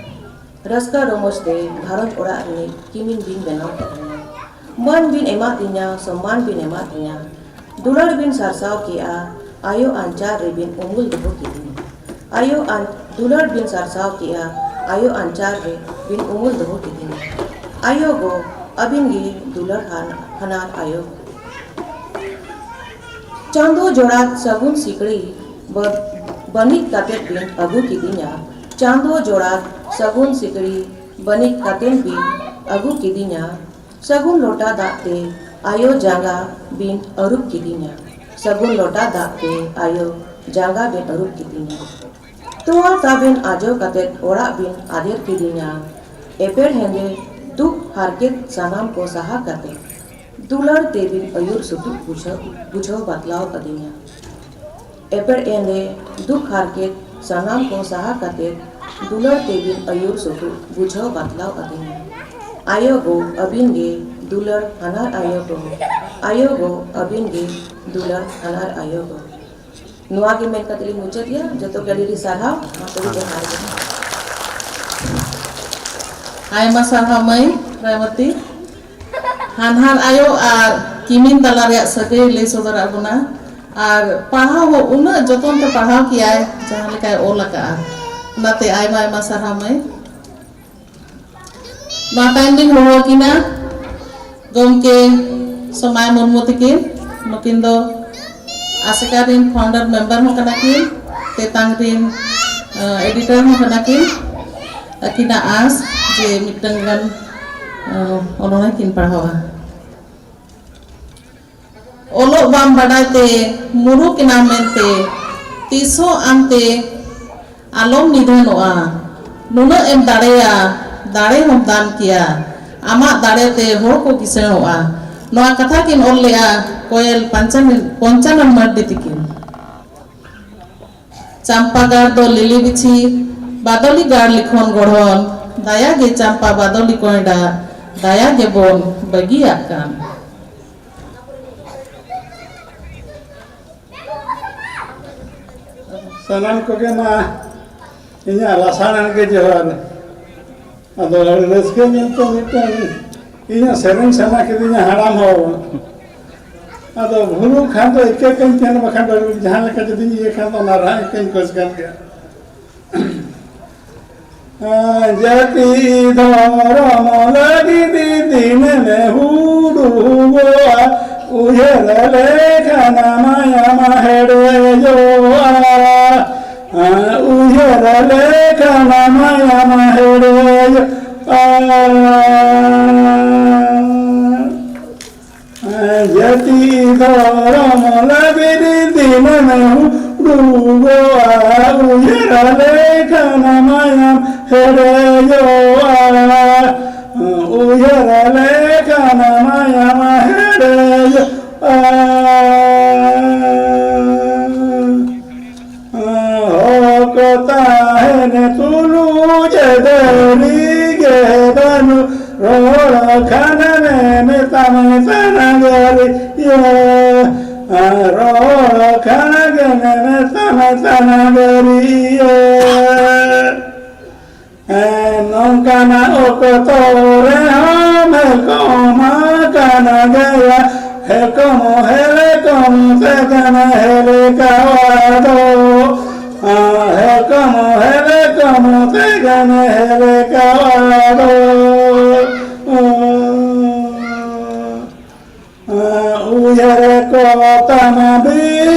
ᱨᱟᱹᱥᱠᱟᱹ ᱨᱚᱢᱚᱡᱽ ᱛᱮ ᱜᱷᱟᱨᱚᱸᱡᱽ ᱚᱲᱟᱜ ᱨᱤᱱᱤᱡ ᱠᱤᱢᱤᱱ ᱵᱤᱱ ᱵᱮᱱᱟᱣ ᱠᱤᱫᱤᱧᱟ᱾ ᱢᱟᱹᱱ ᱵᱤᱱ ᱮᱢᱟᱫᱤᱧᱟ, ᱥᱚᱢᱢᱟᱱ ᱵᱤᱱ ᱮᱢᱟᱫᱤᱧᱟ᱾ ᱫᱩᱞᱟᱹᱲ ᱵᱤᱱ ᱥᱟᱨᱥᱟᱣ ᱠᱮᱜᱼᱟ, ᱟᱭᱳ ᱟᱧᱪᱟᱨ ᱨᱮᱵᱤᱱ ᱩᱢᱩᱞ ᱫᱚᱦᱚ ᱠᱤᱫᱤᱧᱟ᱾ ᱟᱭᱳ ᱟᱧ-, ᱫᱩᱞᱟᱹᱲ ᱵᱤᱱ ᱥᱟᱨᱥᱟᱣ ᱠᱮᱜᱼᱟ, ᱟᱭᱳ ᱟᱧᱪᱟᱨ ᱨᱮᱵᱤᱱ ᱩᱢᱩᱞ ᱫᱚᱦᱚ ᱠᱤᱫᱤᱧᱟ᱾ ᱟᱭᱳ ᱜᱚ, ᱟᱹᱵᱤᱱ ᱜᱮ ᱫᱩᱞᱟᱹᱲ ᱦᱟᱱ-, ᱦᱟᱱᱟᱨ ᱟᱭᱳ᱾ ᱪᱟᱸᱫᱚ ᱡᱚᱲᱟ ᱥᱟᱹᱜᱩᱱ ᱥᱤᱠᱲᱤ ᱵᱟ-, ᱵᱟᱹᱱᱤᱡ ᱠᱟᱛᱮᱫ ᱵᱤᱱ ᱟᱹᱜᱩ ᱠᱤᱫᱤᱧᱟ᱾ ᱪᱟᱸᱫᱚ ᱡᱚᱲᱟ ᱥᱟᱹᱜᱩᱱ ᱥᱤᱠᱲᱤ ᱵᱟᱹᱱᱤᱡ ᱠᱟᱛᱮᱫ ᱵᱤᱱ ᱟᱹᱜᱩ ᱠᱤᱫᱤᱧᱟ᱾ ᱥᱟᱹᱜᱩᱱ ᱞᱚᱴᱟ ᱫᱟᱜ ᱛᱮ ᱟᱭᱳ ᱡᱟᱸᱜᱟ ᱵᱤᱱ ᱟᱹᱨᱩᱵ ᱠᱤᱫᱤᱧᱟ᱾ ᱥᱟᱹᱜᱩᱱ ᱞᱚᱴᱟ ᱫᱟᱜ ᱛᱮ ᱟᱭᱳ ᱡᱟᱸᱜᱟ ᱵᱤᱱ ᱟᱹᱨᱩᱵ ᱠᱤᱫᱤᱧᱟ᱾ ᱛᱚᱣᱟ ᱛᱟᱵᱮᱱ ᱟᱡᱚ ᱠᱟᱛᱮ ᱚᱲᱟᱜ ᱵᱤᱱ ᱟᱫᱮᱨ ᱠᱤᱫᱤᱧᱟ᱾ ᱮᱯᱮᱲ ᱦᱮᱸᱫᱮ ᱫᱩᱠ ᱦᱟᱨᱠᱮᱛ ᱥᱟᱱᱟᱢ ᱠᱚ ᱥᱟᱦᱟ ᱠᱟᱛᱮ ᱫᱩᱞᱟᱹᱲ ᱛᱮᱵᱤᱱ ᱟᱹᱭᱩᱨ ᱥᱩᱛᱩᱜ ᱵᱩᱡᱷᱟᱹᱣ, ᱵᱩᱡᱷᱟᱹᱣ ᱵᱟᱛᱞᱟᱣ ᱟᱹᱫᱤᱧᱟ᱾ ᱮᱯᱮᱲ ᱮᱸᱫᱮ ᱫᱩᱠ ᱦᱟᱨᱠᱮᱛ ᱥᱟᱱᱟᱢ ᱠᱚ ᱥᱟᱦᱟ ᱠᱟᱛᱮ ᱫᱩᱞᱟᱹᱲ ᱛᱮᱵᱤᱱ ᱟᱹᱭᱩᱨ ᱥᱩᱛᱩᱜ ᱵᱩᱡᱷᱟᱹᱣ ᱵᱟᱛᱞᱟᱣ ᱟᱹᱫᱤᱧᱟ᱾ ᱟᱭᱳ ᱜᱚ ᱟᱹᱵᱤᱱ ᱜᱮ ᱫᱩᱞᱟᱹᱲ ᱦᱟᱱᱟᱨ ᱟᱭᱳ ᱜᱚ, ᱟᱭᱳ ᱜᱚ ᱟᱹᱵᱤᱱ ᱜᱮ ᱫᱩᱞᱟᱹᱲ ᱦᱟᱱᱟᱨ ᱟᱭᱳ ᱜᱚ᱾ ᱱᱚᱣᱟ ᱜᱮ ᱢᱮᱱ ᱠᱟᱛᱮ ᱞᱤᱧ ᱢᱩᱪᱟᱹᱫ ᱜᱮᱭᱟ᱾ ᱡᱚᱛᱚ ᱜᱮ ᱟᱹᱰᱤ ᱟᱹᱰᱤ ᱥᱟᱨᱦᱟᱣ᱾ ᱢᱟ ᱛᱚᱵᱮ ᱡᱚᱦᱟᱨ ᱜᱮ᱾ ᱟᱭᱢᱟ ᱥᱟᱨᱦᱟᱣ ᱢᱟᱹᱭ ᱨᱮᱵᱚᱛᱤ᱾ ᱦᱟᱱᱦᱟᱨ ᱟᱭᱳ ᱟᱨ ᱠᱤᱢᱤᱱ ᱛᱟᱞᱟ ᱨᱮᱭᱟᱜ ᱥᱟᱹᱜᱟᱹᱭ ᱞᱟᱹᱭ ᱥᱚᱫᱚᱨᱟᱜ ᱵᱚᱱᱟ᱾ ᱟᱨ ᱯᱟᱲᱦᱟᱣ ᱦᱚᱸ ᱩᱱᱟᱹᱜ ᱡᱚᱛᱚᱱ ᱛᱮ ᱯᱟᱲᱦᱟᱣ ᱠᱮᱭᱟᱭ, ᱡᱟᱦᱟᱸ ᱞᱮᱠᱟᱭ ᱚᱞ ᱟᱠᱟᱜᱼᱟ᱾ ᱚᱱᱟᱛᱮ ᱟᱭᱢᱟ ᱟᱭᱢᱟ ᱥᱟᱨᱦᱟᱣ ᱢᱟᱹᱭ᱾ ᱱᱚᱣᱟ ᱛᱟᱭᱚᱢ ᱞᱤᱧ ᱦᱚᱦᱚ ᱟᱹᱠᱤᱱᱟ ᱜᱚᱢᱠᱮ ᱥᱚᱢᱟᱭ ᱢᱩᱨᱢᱩ ᱛᱤᱠᱤᱱ᱾ ᱱᱩᱠᱤᱱ ᱫᱚ ᱟᱥᱮᱠᱟ ᱨᱤᱱ founder member ᱦᱚᱸ ᱠᱟᱱᱟ ᱠᱤᱱ, ᱛᱮᱛᱟᱝ ᱨᱤᱱ, ᱟᱸ, editor ᱦᱚᱸ ᱠᱟᱱᱟ ᱠᱤᱱ᱾ ᱟᱹᱠᱤᱱᱟᱜ ᱟᱸᱥ ᱡᱮ ᱢᱤᱫᱴᱟᱝ ᱜᱟᱱ, ᱟᱸ, ᱚᱱᱚᱬᱦᱮ ᱠᱤᱱ ᱯᱟᱲᱦᱟᱣᱟ᱾ ᱚᱞᱚᱜ ᱵᱟᱢ ᱵᱟᱰᱟᱭ ᱛᱮ ᱢᱩᱨᱩᱠ ᱮᱱᱟᱢ ᱢᱮᱱᱛᱮ, ᱛᱤᱥ ᱦᱚᱸ ᱟᱢᱛᱮ ᱟᱞᱚᱢ ᱱᱤᱫᱷᱟᱹᱱᱚᱜᱼᱟ᱾ ᱱᱩᱱᱟᱹᱜ ᱮᱢ ᱫᱟᱲᱮᱭᱟ, ᱫᱟᱲᱮ ᱦᱚᱸᱢ ᱫᱟᱱ ᱠᱮᱭᱟ᱾ ᱟᱢᱟᱜ ᱫᱟᱲᱮ ᱛᱮ ᱦᱚᱲ ᱠᱚ ᱠᱤᱥᱟᱹᱬᱚᱜᱼᱟ᱾ ᱱᱚᱣᱟ ᱠᱟᱛᱷᱟ ᱠᱤᱱ ᱚᱞ ᱞᱮᱜᱼᱟ ᱠᱚᱭᱮᱞ ᱯᱟᱧᱪᱟᱱ-, ᱯᱚᱧᱪᱟᱱᱚᱱ ᱢᱟᱨᱰᱤ ᱛᱤᱠᱤᱱ᱾ ᱪᱟᱢᱯᱟ ᱜᱟᱲ ᱫᱚ ᱞᱤᱞᱤ ᱵᱤᱪᱷᱤ, ᱵᱟᱫᱚᱞᱤ ᱜᱟᱲ ᱞᱤᱠᱷᱚᱱ ᱜᱚᱲᱦᱚᱱ, ᱫᱟᱭᱟ ᱜᱮ ᱪᱟᱢᱯᱟ ᱵᱟᱫᱚᱞᱤ ᱠᱚᱸᱭᱰᱟ, ᱫᱟᱭᱟ ᱜᱮᱵᱚᱱ ᱵᱟᱹᱜᱤᱭᱟᱜ ᱠᱟᱱ᱾ ᱥᱟᱱᱟᱢ ᱠᱚᱜᱮ ᱢᱟ ᱤᱧᱟᱹᱜ ᱞᱟᱥᱟᱲᱦᱮᱫ ᱜᱮ ᱡᱚᱦᱟᱨ᱾ ᱟᱫᱚ ᱨᱟᱹᱥᱠᱟᱹ ᱧᱮᱞᱛᱮ ᱢᱤᱫᱴᱟᱝ ᱤᱧᱟᱹᱜ ᱥᱮᱨᱮᱧ ᱥᱟᱱᱟ ᱠᱤᱫᱤᱧᱟ, ᱦᱟᱲᱟᱢ ᱦᱚᱲ᱾ ᱟᱫᱚ ᱵᱷᱩᱞᱩᱜ ᱠᱷᱟᱱ ᱫᱚ ᱤᱠᱟᱹ ᱠᱟᱹᱧ ᱛᱟᱦᱮᱱ, ᱵᱟᱠᱷᱟᱱ ᱫᱚ ᱡᱟᱦᱟᱸ ᱞᱮᱠᱟ ᱡᱩᱫᱤᱧ ᱤᱭᱟᱹ ᱠᱷᱟᱱ ᱫᱚ ᱚᱱᱟ ᱨᱟᱦᱟ ᱤᱠᱟᱹᱧ ᱠᱷᱚᱡᱽ ᱠᱟᱱ ᱜᱮᱭᱟ᱾ ᱡᱟᱹᱛᱤ ᱫᱷᱚᱨᱚᱢ ᱞᱟᱹᱜᱤᱫ ᱫᱤᱱᱮᱢ ᱦᱩᱰᱩᱜᱚᱜᱼᱟ, ᱩᱭᱦᱟᱹᱨ ᱞᱮᱠᱷᱟᱱ ᱢᱟᱭᱟᱢ ᱦᱮᱰᱮᱡᱚᱜᱼᱟ᱾ ᱩᱭᱦᱟᱹᱨ ᱞᱮᱠᱷᱟᱱ ᱢᱟᱭᱟᱢ ᱦᱮᱰᱮᱡᱚᱜᱼᱟ᱾ ᱡᱟᱹᱛᱤ ᱫᱷᱚᱨᱚᱢ ᱞᱟᱹᱜᱤᱫ ᱫᱤᱱᱟᱹᱢ ᱦᱩᱰᱩᱜᱚᱜᱼᱟ, ᱩᱭᱦᱟᱹᱨ ᱞᱮᱠᱷᱟᱱ ᱢᱟᱭᱟᱢ ᱦᱮᱰᱮᱡᱚᱜᱼᱟ, ᱩᱭᱦᱟᱹᱨ ᱞᱮᱠᱷᱟᱱ ᱢᱟᱭᱟᱢ ᱦᱮᱰᱮᱡᱚᱜᱼᱟ᱾ ᱦᱚᱠ ᱛᱟᱦᱮᱱ ᱛᱩᱞᱩᱡ ᱫᱟᱹᱨᱤ ᱜᱮ ᱵᱟᱹᱱᱩᱜ, ᱨᱚᱲ ᱠᱷᱟᱱ ᱢᱮ ᱢᱮᱛᱟᱢ ᱛᱟᱱᱟ ᱜᱟᱹᱨᱤᱭᱟᱹ, ᱨᱚᱲ ᱠᱷᱟᱱ ᱜᱮ ᱢᱮ ᱢᱮᱛᱟᱢ ᱛᱟᱱᱟ ᱜᱟᱹᱨᱤᱭᱟᱹ᱾ ᱱᱚᱝᱠᱟᱱᱟᱜ ᱚᱠᱛᱚ ᱨᱮᱦᱚᱸ ᱦᱮᱞᱠᱚᱢ ᱟᱠᱟᱱ ᱜᱮᱭᱟ, ᱦᱮᱞᱠᱚᱢ ᱦᱮᱞᱠᱚᱢ ᱛᱮᱜᱮᱢ ᱦᱮᱞᱠᱟᱣᱟ ᱫᱚ᱾ ᱦᱮᱞᱠᱚᱢ ᱦᱮᱞᱠᱚᱢ ᱛᱮᱜᱮᱢ ᱦᱮᱞᱠᱟᱣᱟ ᱫᱚ᱾ ᱩᱭᱦᱟᱹᱨ ᱠᱚ ᱛᱟᱢᱟ ᱵᱤᱨ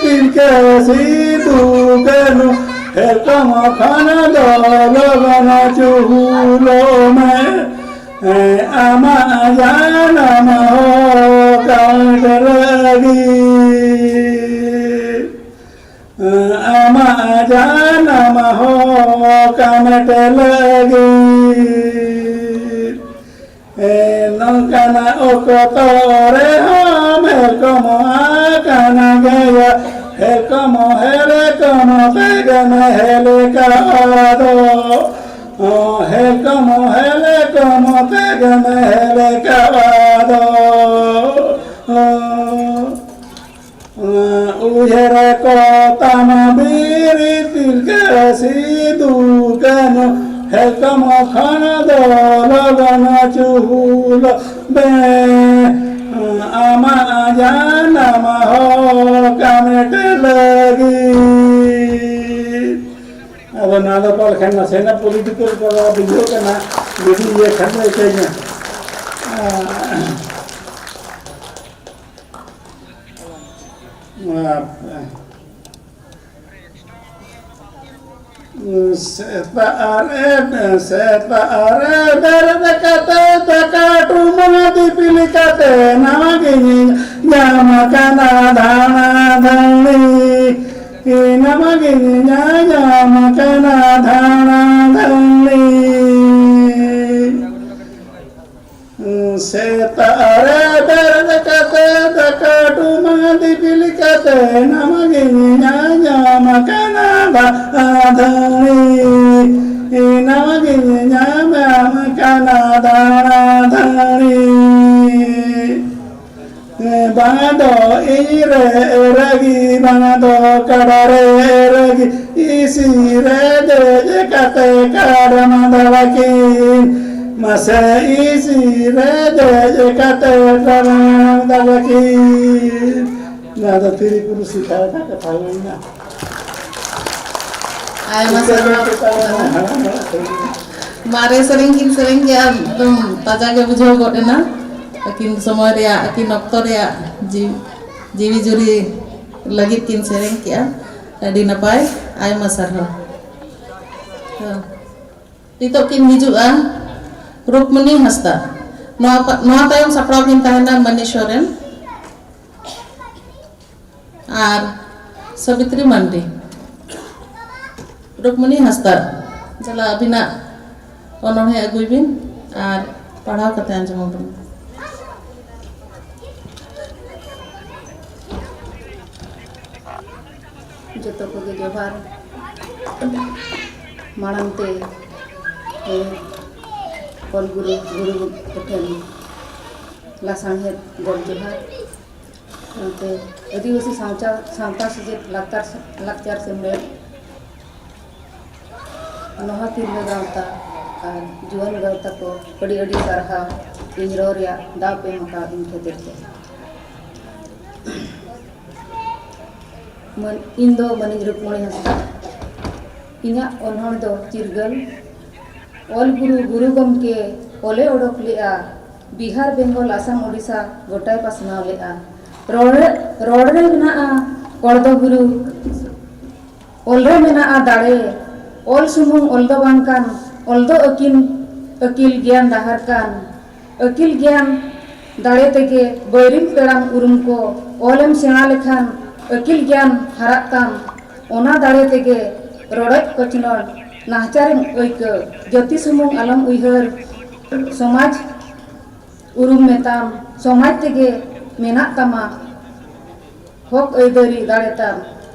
ᱛᱤᱞᱠᱟᱹ ᱥᱤᱫᱩ ᱠᱟᱹᱱᱦᱩ, ᱦᱮᱞᱠᱚᱢ ᱠᱷᱚᱱ ᱫᱚ ᱞᱚᱜᱚᱱ ᱪᱩᱦᱩᱞᱚᱜ ᱢᱮ, ᱟᱢᱟᱜ ᱡᱟᱱᱟᱢ ᱦᱚᱠ ᱞᱟᱹᱜᱤᱫ, ᱟᱢᱟᱜ ᱡᱟᱱᱟᱢ ᱦᱚᱠ ᱞᱟᱹᱜᱤᱫ᱾ ᱱᱚᱝᱠᱟᱱᱟᱜ ᱚᱠᱛᱚ ᱨᱮᱦᱚᱸ ᱦᱮᱞᱠᱚᱢ ᱟᱠᱟᱱ ᱜᱮᱭᱟ, ᱦᱮᱞᱠᱚᱢ ᱦᱮᱞᱠᱚᱢ ᱛᱮᱜᱮᱢ ᱦᱮᱞᱠᱟᱣᱟ ᱫᱚ᱾ ᱦᱮᱞᱠᱚᱢ ᱦᱮᱞᱠᱚᱢ ᱛᱮᱜᱮᱢ ᱦᱮᱞᱠᱟᱣᱟ ᱫᱚ᱾ ᱩᱭᱦᱟᱹᱨ ᱠᱚ ᱛᱟᱢ ᱵᱤᱨ ᱛᱤᱞᱠᱟᱹ ᱥᱤᱫᱩ ᱠᱟᱹᱱᱦᱩ, ᱦᱮᱞᱠᱚᱢ ᱠᱷᱚᱱ ᱫᱚ ᱞᱚᱜᱚᱱ ᱪᱩᱦᱩᱞ ᱢᱮ, ᱟᱢᱟᱜ ᱡᱟᱱᱟᱢ ᱦᱚᱠ ᱦᱟᱢᱮᱴ ᱞᱟᱹᱜᱤᱫ᱾ ᱟᱫᱚ ᱱᱚᱣᱟ ᱫᱚ ᱚᱠᱟ ᱞᱮᱠᱷᱟᱱ ᱱᱟᱥᱮᱱᱟᱜ ᱯᱚᱞᱤᱴᱤᱠᱟᱞ ᱠᱚ ᱵᱩᱡᱷᱟᱹᱜ ᱠᱟᱱᱟ, ᱡᱩᱫᱤ ᱤᱭᱟᱹ ᱠᱷᱟᱱ ᱫᱚ ᱤᱠᱟᱹᱧᱟ᱾ ᱟᱨ ᱥᱮᱛᱟᱜ ᱨᱮ, ᱥᱮᱛᱟᱜ ᱨᱮ ᱵᱮᱨᱮᱫ ᱠᱟᱛᱮ ᱫᱟᱠᱟ ᱴᱩᱢᱟᱹᱝ ᱫᱤᱯᱤᱞ ᱠᱟᱛᱮ ᱱᱟᱣᱟ ᱜᱮ ᱤᱧᱤᱧ ᱧᱟᱢ ᱟᱠᱟᱱᱟ ᱫᱷᱟᱬᱟ ᱫᱷᱟᱹᱬᱤ, ᱱᱟᱣᱟ ᱜᱤᱧ ᱧᱟᱧᱟᱢ ᱟᱠᱟᱱᱟ ᱫᱷᱟᱬᱟ ᱫᱷᱟᱹᱬᱤ᱾ ᱥᱮᱛᱟᱜ ᱨᱮ ᱵᱮᱨᱮᱫ ᱠᱟᱛᱮ ᱫᱟᱠᱟ ᱴᱩᱢᱟ ᱫᱤᱯᱤᱞ ᱠᱟᱛᱮ ᱱᱟᱣᱟ ᱜᱤᱧ ᱧᱟᱧᱟᱢ ᱟᱠᱟᱱᱟ ᱫᱷᱟᱬᱟ ᱫᱷᱟᱹᱬᱤ, ᱱᱟᱣᱟ ᱜᱤᱧ ᱧᱟᱧᱟᱢ ᱟᱠᱟᱱᱟ ᱫᱷᱟᱬᱟ ᱫᱷᱟᱹᱬᱤ᱾ ᱵᱟᱝ ᱫᱚ ᱤᱧ ᱨᱮ ᱨᱟᱹᱜᱤ, ᱵᱟᱝ ᱫᱚ ᱠᱟᱰᱟ ᱨᱮ ᱨᱟᱹᱜᱤ, ᱤᱥᱤ ᱨᱮ ᱫᱮᱡ ᱠᱟᱛᱮ ᱠᱟᱰᱟ ᱢᱟᱸᱫᱟ ᱵᱟᱹᱠᱤᱱ, ᱢᱟᱥᱮ ᱤᱥᱤ ᱨᱮ ᱫᱮᱡ ᱠᱟᱛᱮ ᱠᱟᱰᱟ ᱢᱟᱸᱫᱟ ᱵᱟᱹᱠᱤᱱ᱾ ᱱᱚᱣᱟ ᱫᱚ ᱛᱤᱨᱤ ᱯᱩᱨᱩᱥ ᱥᱤᱠᱷᱟᱭ ᱨᱮᱱᱟᱜ ᱠᱟᱛᱷᱟ ᱦᱩᱭᱱᱟ᱾ ᱟᱭᱢᱟ ᱥᱟᱨᱦᱟᱣ᱾ ᱢᱟᱨᱮ ᱥᱮᱨᱮᱧ ᱠᱤᱱ ᱥᱮᱨᱮᱧ ᱠᱮᱜᱼᱟ, ᱮᱠᱫᱚᱢ ᱛᱟᱡᱟ ᱜᱮ ᱵᱩᱡᱷᱟᱹᱣ ᱜᱚᱫ ᱮᱱᱟ᱾ ᱟᱹᱠᱤᱱ ᱥᱚᱢᱚᱭ ᱨᱮᱭᱟᱜ, ᱟᱹᱠᱤᱱ ᱚᱠᱛᱚ ᱨᱮᱭᱟᱜ ᱡᱤᱣᱤ, ᱡᱤᱣᱤ ᱡᱩᱨᱤ ᱞᱟᱹᱜᱤᱫ ᱠᱤᱱ ᱥᱮᱨᱮᱧ ᱠᱮᱜᱼᱟ᱾ ᱟᱹᱰᱤ ᱱᱟᱯᱟᱭ, ᱟᱭᱢᱟ ᱥᱟᱨᱦᱟᱣ᱾ ᱦᱮᱸ᱾ ᱱᱤᱛᱚᱜ ᱠᱤᱱ ᱦᱤᱡᱩᱜᱼᱟ ᱨᱩᱠᱢᱚᱱᱤ ᱦᱟᱸᱥᱫᱟ᱾ ᱱᱚᱣᱟ ᱯᱟ-, ᱱᱚᱣᱟ ᱛᱟᱭᱚᱢ ᱥᱟᱯᱲᱟᱣ ᱠᱤᱱ ᱛᱟᱦᱮᱱᱟ ᱢᱟᱹᱱᱤ ᱥᱚᱨᱮᱱ᱾ ᱟᱨ ᱥᱟᱵᱤᱛᱨᱤ ᱢᱟᱱᱰᱤ᱾ ᱨᱩᱠᱢᱚᱱᱤ ᱦᱟᱸᱥᱫᱟ, ᱪᱟᱞᱟᱜ ᱟᱹᱵᱤᱱᱟᱜ ᱚᱱᱚᱬᱦᱮ ᱟᱹᱜᱩᱭ ᱵᱤᱱ ᱟᱨ ᱯᱟᱲᱦᱟᱣ ᱠᱟᱛᱮ ᱟᱸᱡᱚᱢ ᱟᱵᱚᱱ ᱢᱮ᱾ ᱡᱚᱛᱚ ᱠᱚᱜᱮ ᱡᱚᱦᱟᱨ᱾ ᱢᱟᱲᱟᱝ ᱛᱮ, ᱮ, ᱚᱞ ᱜᱩᱨᱩ, ᱜᱩᱨᱩ ᱠᱚᱴᱷᱮᱱ ᱞᱟᱥᱟᱬᱦᱮᱫ ᱜᱚᱰ ᱡᱚᱦᱟᱨ᱾ ᱥᱟᱶᱛᱮ ᱟᱹᱫᱤᱵᱟᱹᱥᱤ ᱥᱟᱶᱪᱟ-, ᱥᱟᱶᱛᱟ ᱥᱮᱪᱮᱫ ᱞᱟᱠᱪᱟᱨ, ᱞᱟᱠᱪᱟᱨ ᱥᱮᱢᱞᱮᱫ, ᱱᱚᱦᱟ ᱛᱤᱨᱞᱟᱹ ᱜᱟᱶᱛᱟ ᱟᱨ ᱡᱩᱣᱟᱹᱱ ᱜᱟᱶᱛᱟ ᱠᱚ ᱟᱹᱰᱤ ᱟᱹᱰᱤ ᱥᱟᱨᱦᱟᱣ ᱤᱧ ᱨᱚᱲ ᱨᱮᱭᱟᱜ ᱫᱟᱣ ᱯᱮ ᱮᱢ ᱟᱠᱟᱫ ᱤᱧ ᱠᱷᱟᱹᱛᱤᱨ ᱛᱮ᱾ ᱢᱟᱹᱱ-, ᱤᱧ ᱫᱚ ᱢᱟᱹᱱᱤᱡ ᱨᱩᱠᱢᱚᱬᱤ ᱦᱟᱸᱥᱫᱟ᱾ ᱤᱧᱟᱹᱜ ᱚᱱᱚᱬ ᱫᱚ ᱪᱤᱨᱜᱟᱹᱞ᱾ ᱚᱞ ᱜᱩᱨᱩ ᱜᱩᱨᱩ ᱜᱚᱢᱠᱮ ᱚᱞᱮ ᱚᱰᱚᱠ ᱞᱮᱜᱼᱟ, ᱵᱤᱦᱟᱨ, ᱵᱮᱝᱜᱚᱞ, ᱟᱥᱟᱢ, ᱳᱰᱤᱥᱟ ᱜᱚᱴᱟᱭ ᱯᱟᱥᱱᱟᱣ ᱞᱮᱜᱼᱟ᱾ ᱨᱚᱲ ᱨᱮ, ᱨᱚᱲ ᱨᱮ ᱢᱮᱱᱟᱜᱼᱟ ᱠᱚᱲᱫᱚ ᱜᱩᱨᱩ, ᱚᱞ ᱨᱮ ᱢᱮᱱᱟᱜᱼᱟ ᱫᱟᱲᱮ, ᱚᱞ ᱥᱩᱢᱩᱝ ᱚᱞ ᱫᱚ ᱵᱟᱝ ᱠᱟᱱ, ᱚᱞ ᱫᱚ ᱟᱹᱠᱤᱱ, ᱟᱹᱠᱤᱞ ᱜᱮᱭᱟᱱ ᱰᱟᱦᱟᱨ ᱠᱟᱱ, ᱟᱹᱠᱤᱞ ᱜᱮᱭᱟᱱ ᱫᱟᱲᱮ ᱛᱮᱜᱮ ᱵᱟᱹᱭᱨᱤᱢ ᱯᱮᱲᱟᱢ ᱩᱨᱩᱢ ᱠᱚ, ᱚᱞᱮᱢ ᱥᱮᱬᱟ ᱞᱮᱠᱷᱟᱱ ᱟᱹᱠᱤᱞ ᱜᱮᱭᱟᱱ ᱦᱟᱨᱟᱜ ᱛᱟᱢ, ᱚᱱᱟ ᱫᱟᱲᱮ ᱛᱮᱜᱮ ᱨᱚᱰᱚᱡ ᱠᱚᱪᱞᱚᱱ ᱱᱟᱦᱟᱪᱟᱨᱮᱢ ᱟᱹᱭᱠᱟᱹ, ᱡᱟᱹᱛᱤ ᱥᱩᱢᱩᱝ ᱟᱞᱚᱢ ᱩᱭᱦᱟᱹᱨ, ᱥᱚᱢᱟᱡᱽ ᱩᱨᱩᱢ ᱢᱮᱛᱟᱢ, ᱥᱚᱢᱟᱡᱽ ᱛᱮᱜᱮ ᱢᱮᱱᱟᱜ ᱛᱟᱢᱟ ᱦᱚᱠ ᱟᱹᱭᱫᱟᱹᱨᱤ ᱫᱟᱲᱮ ᱛᱟᱢ᱾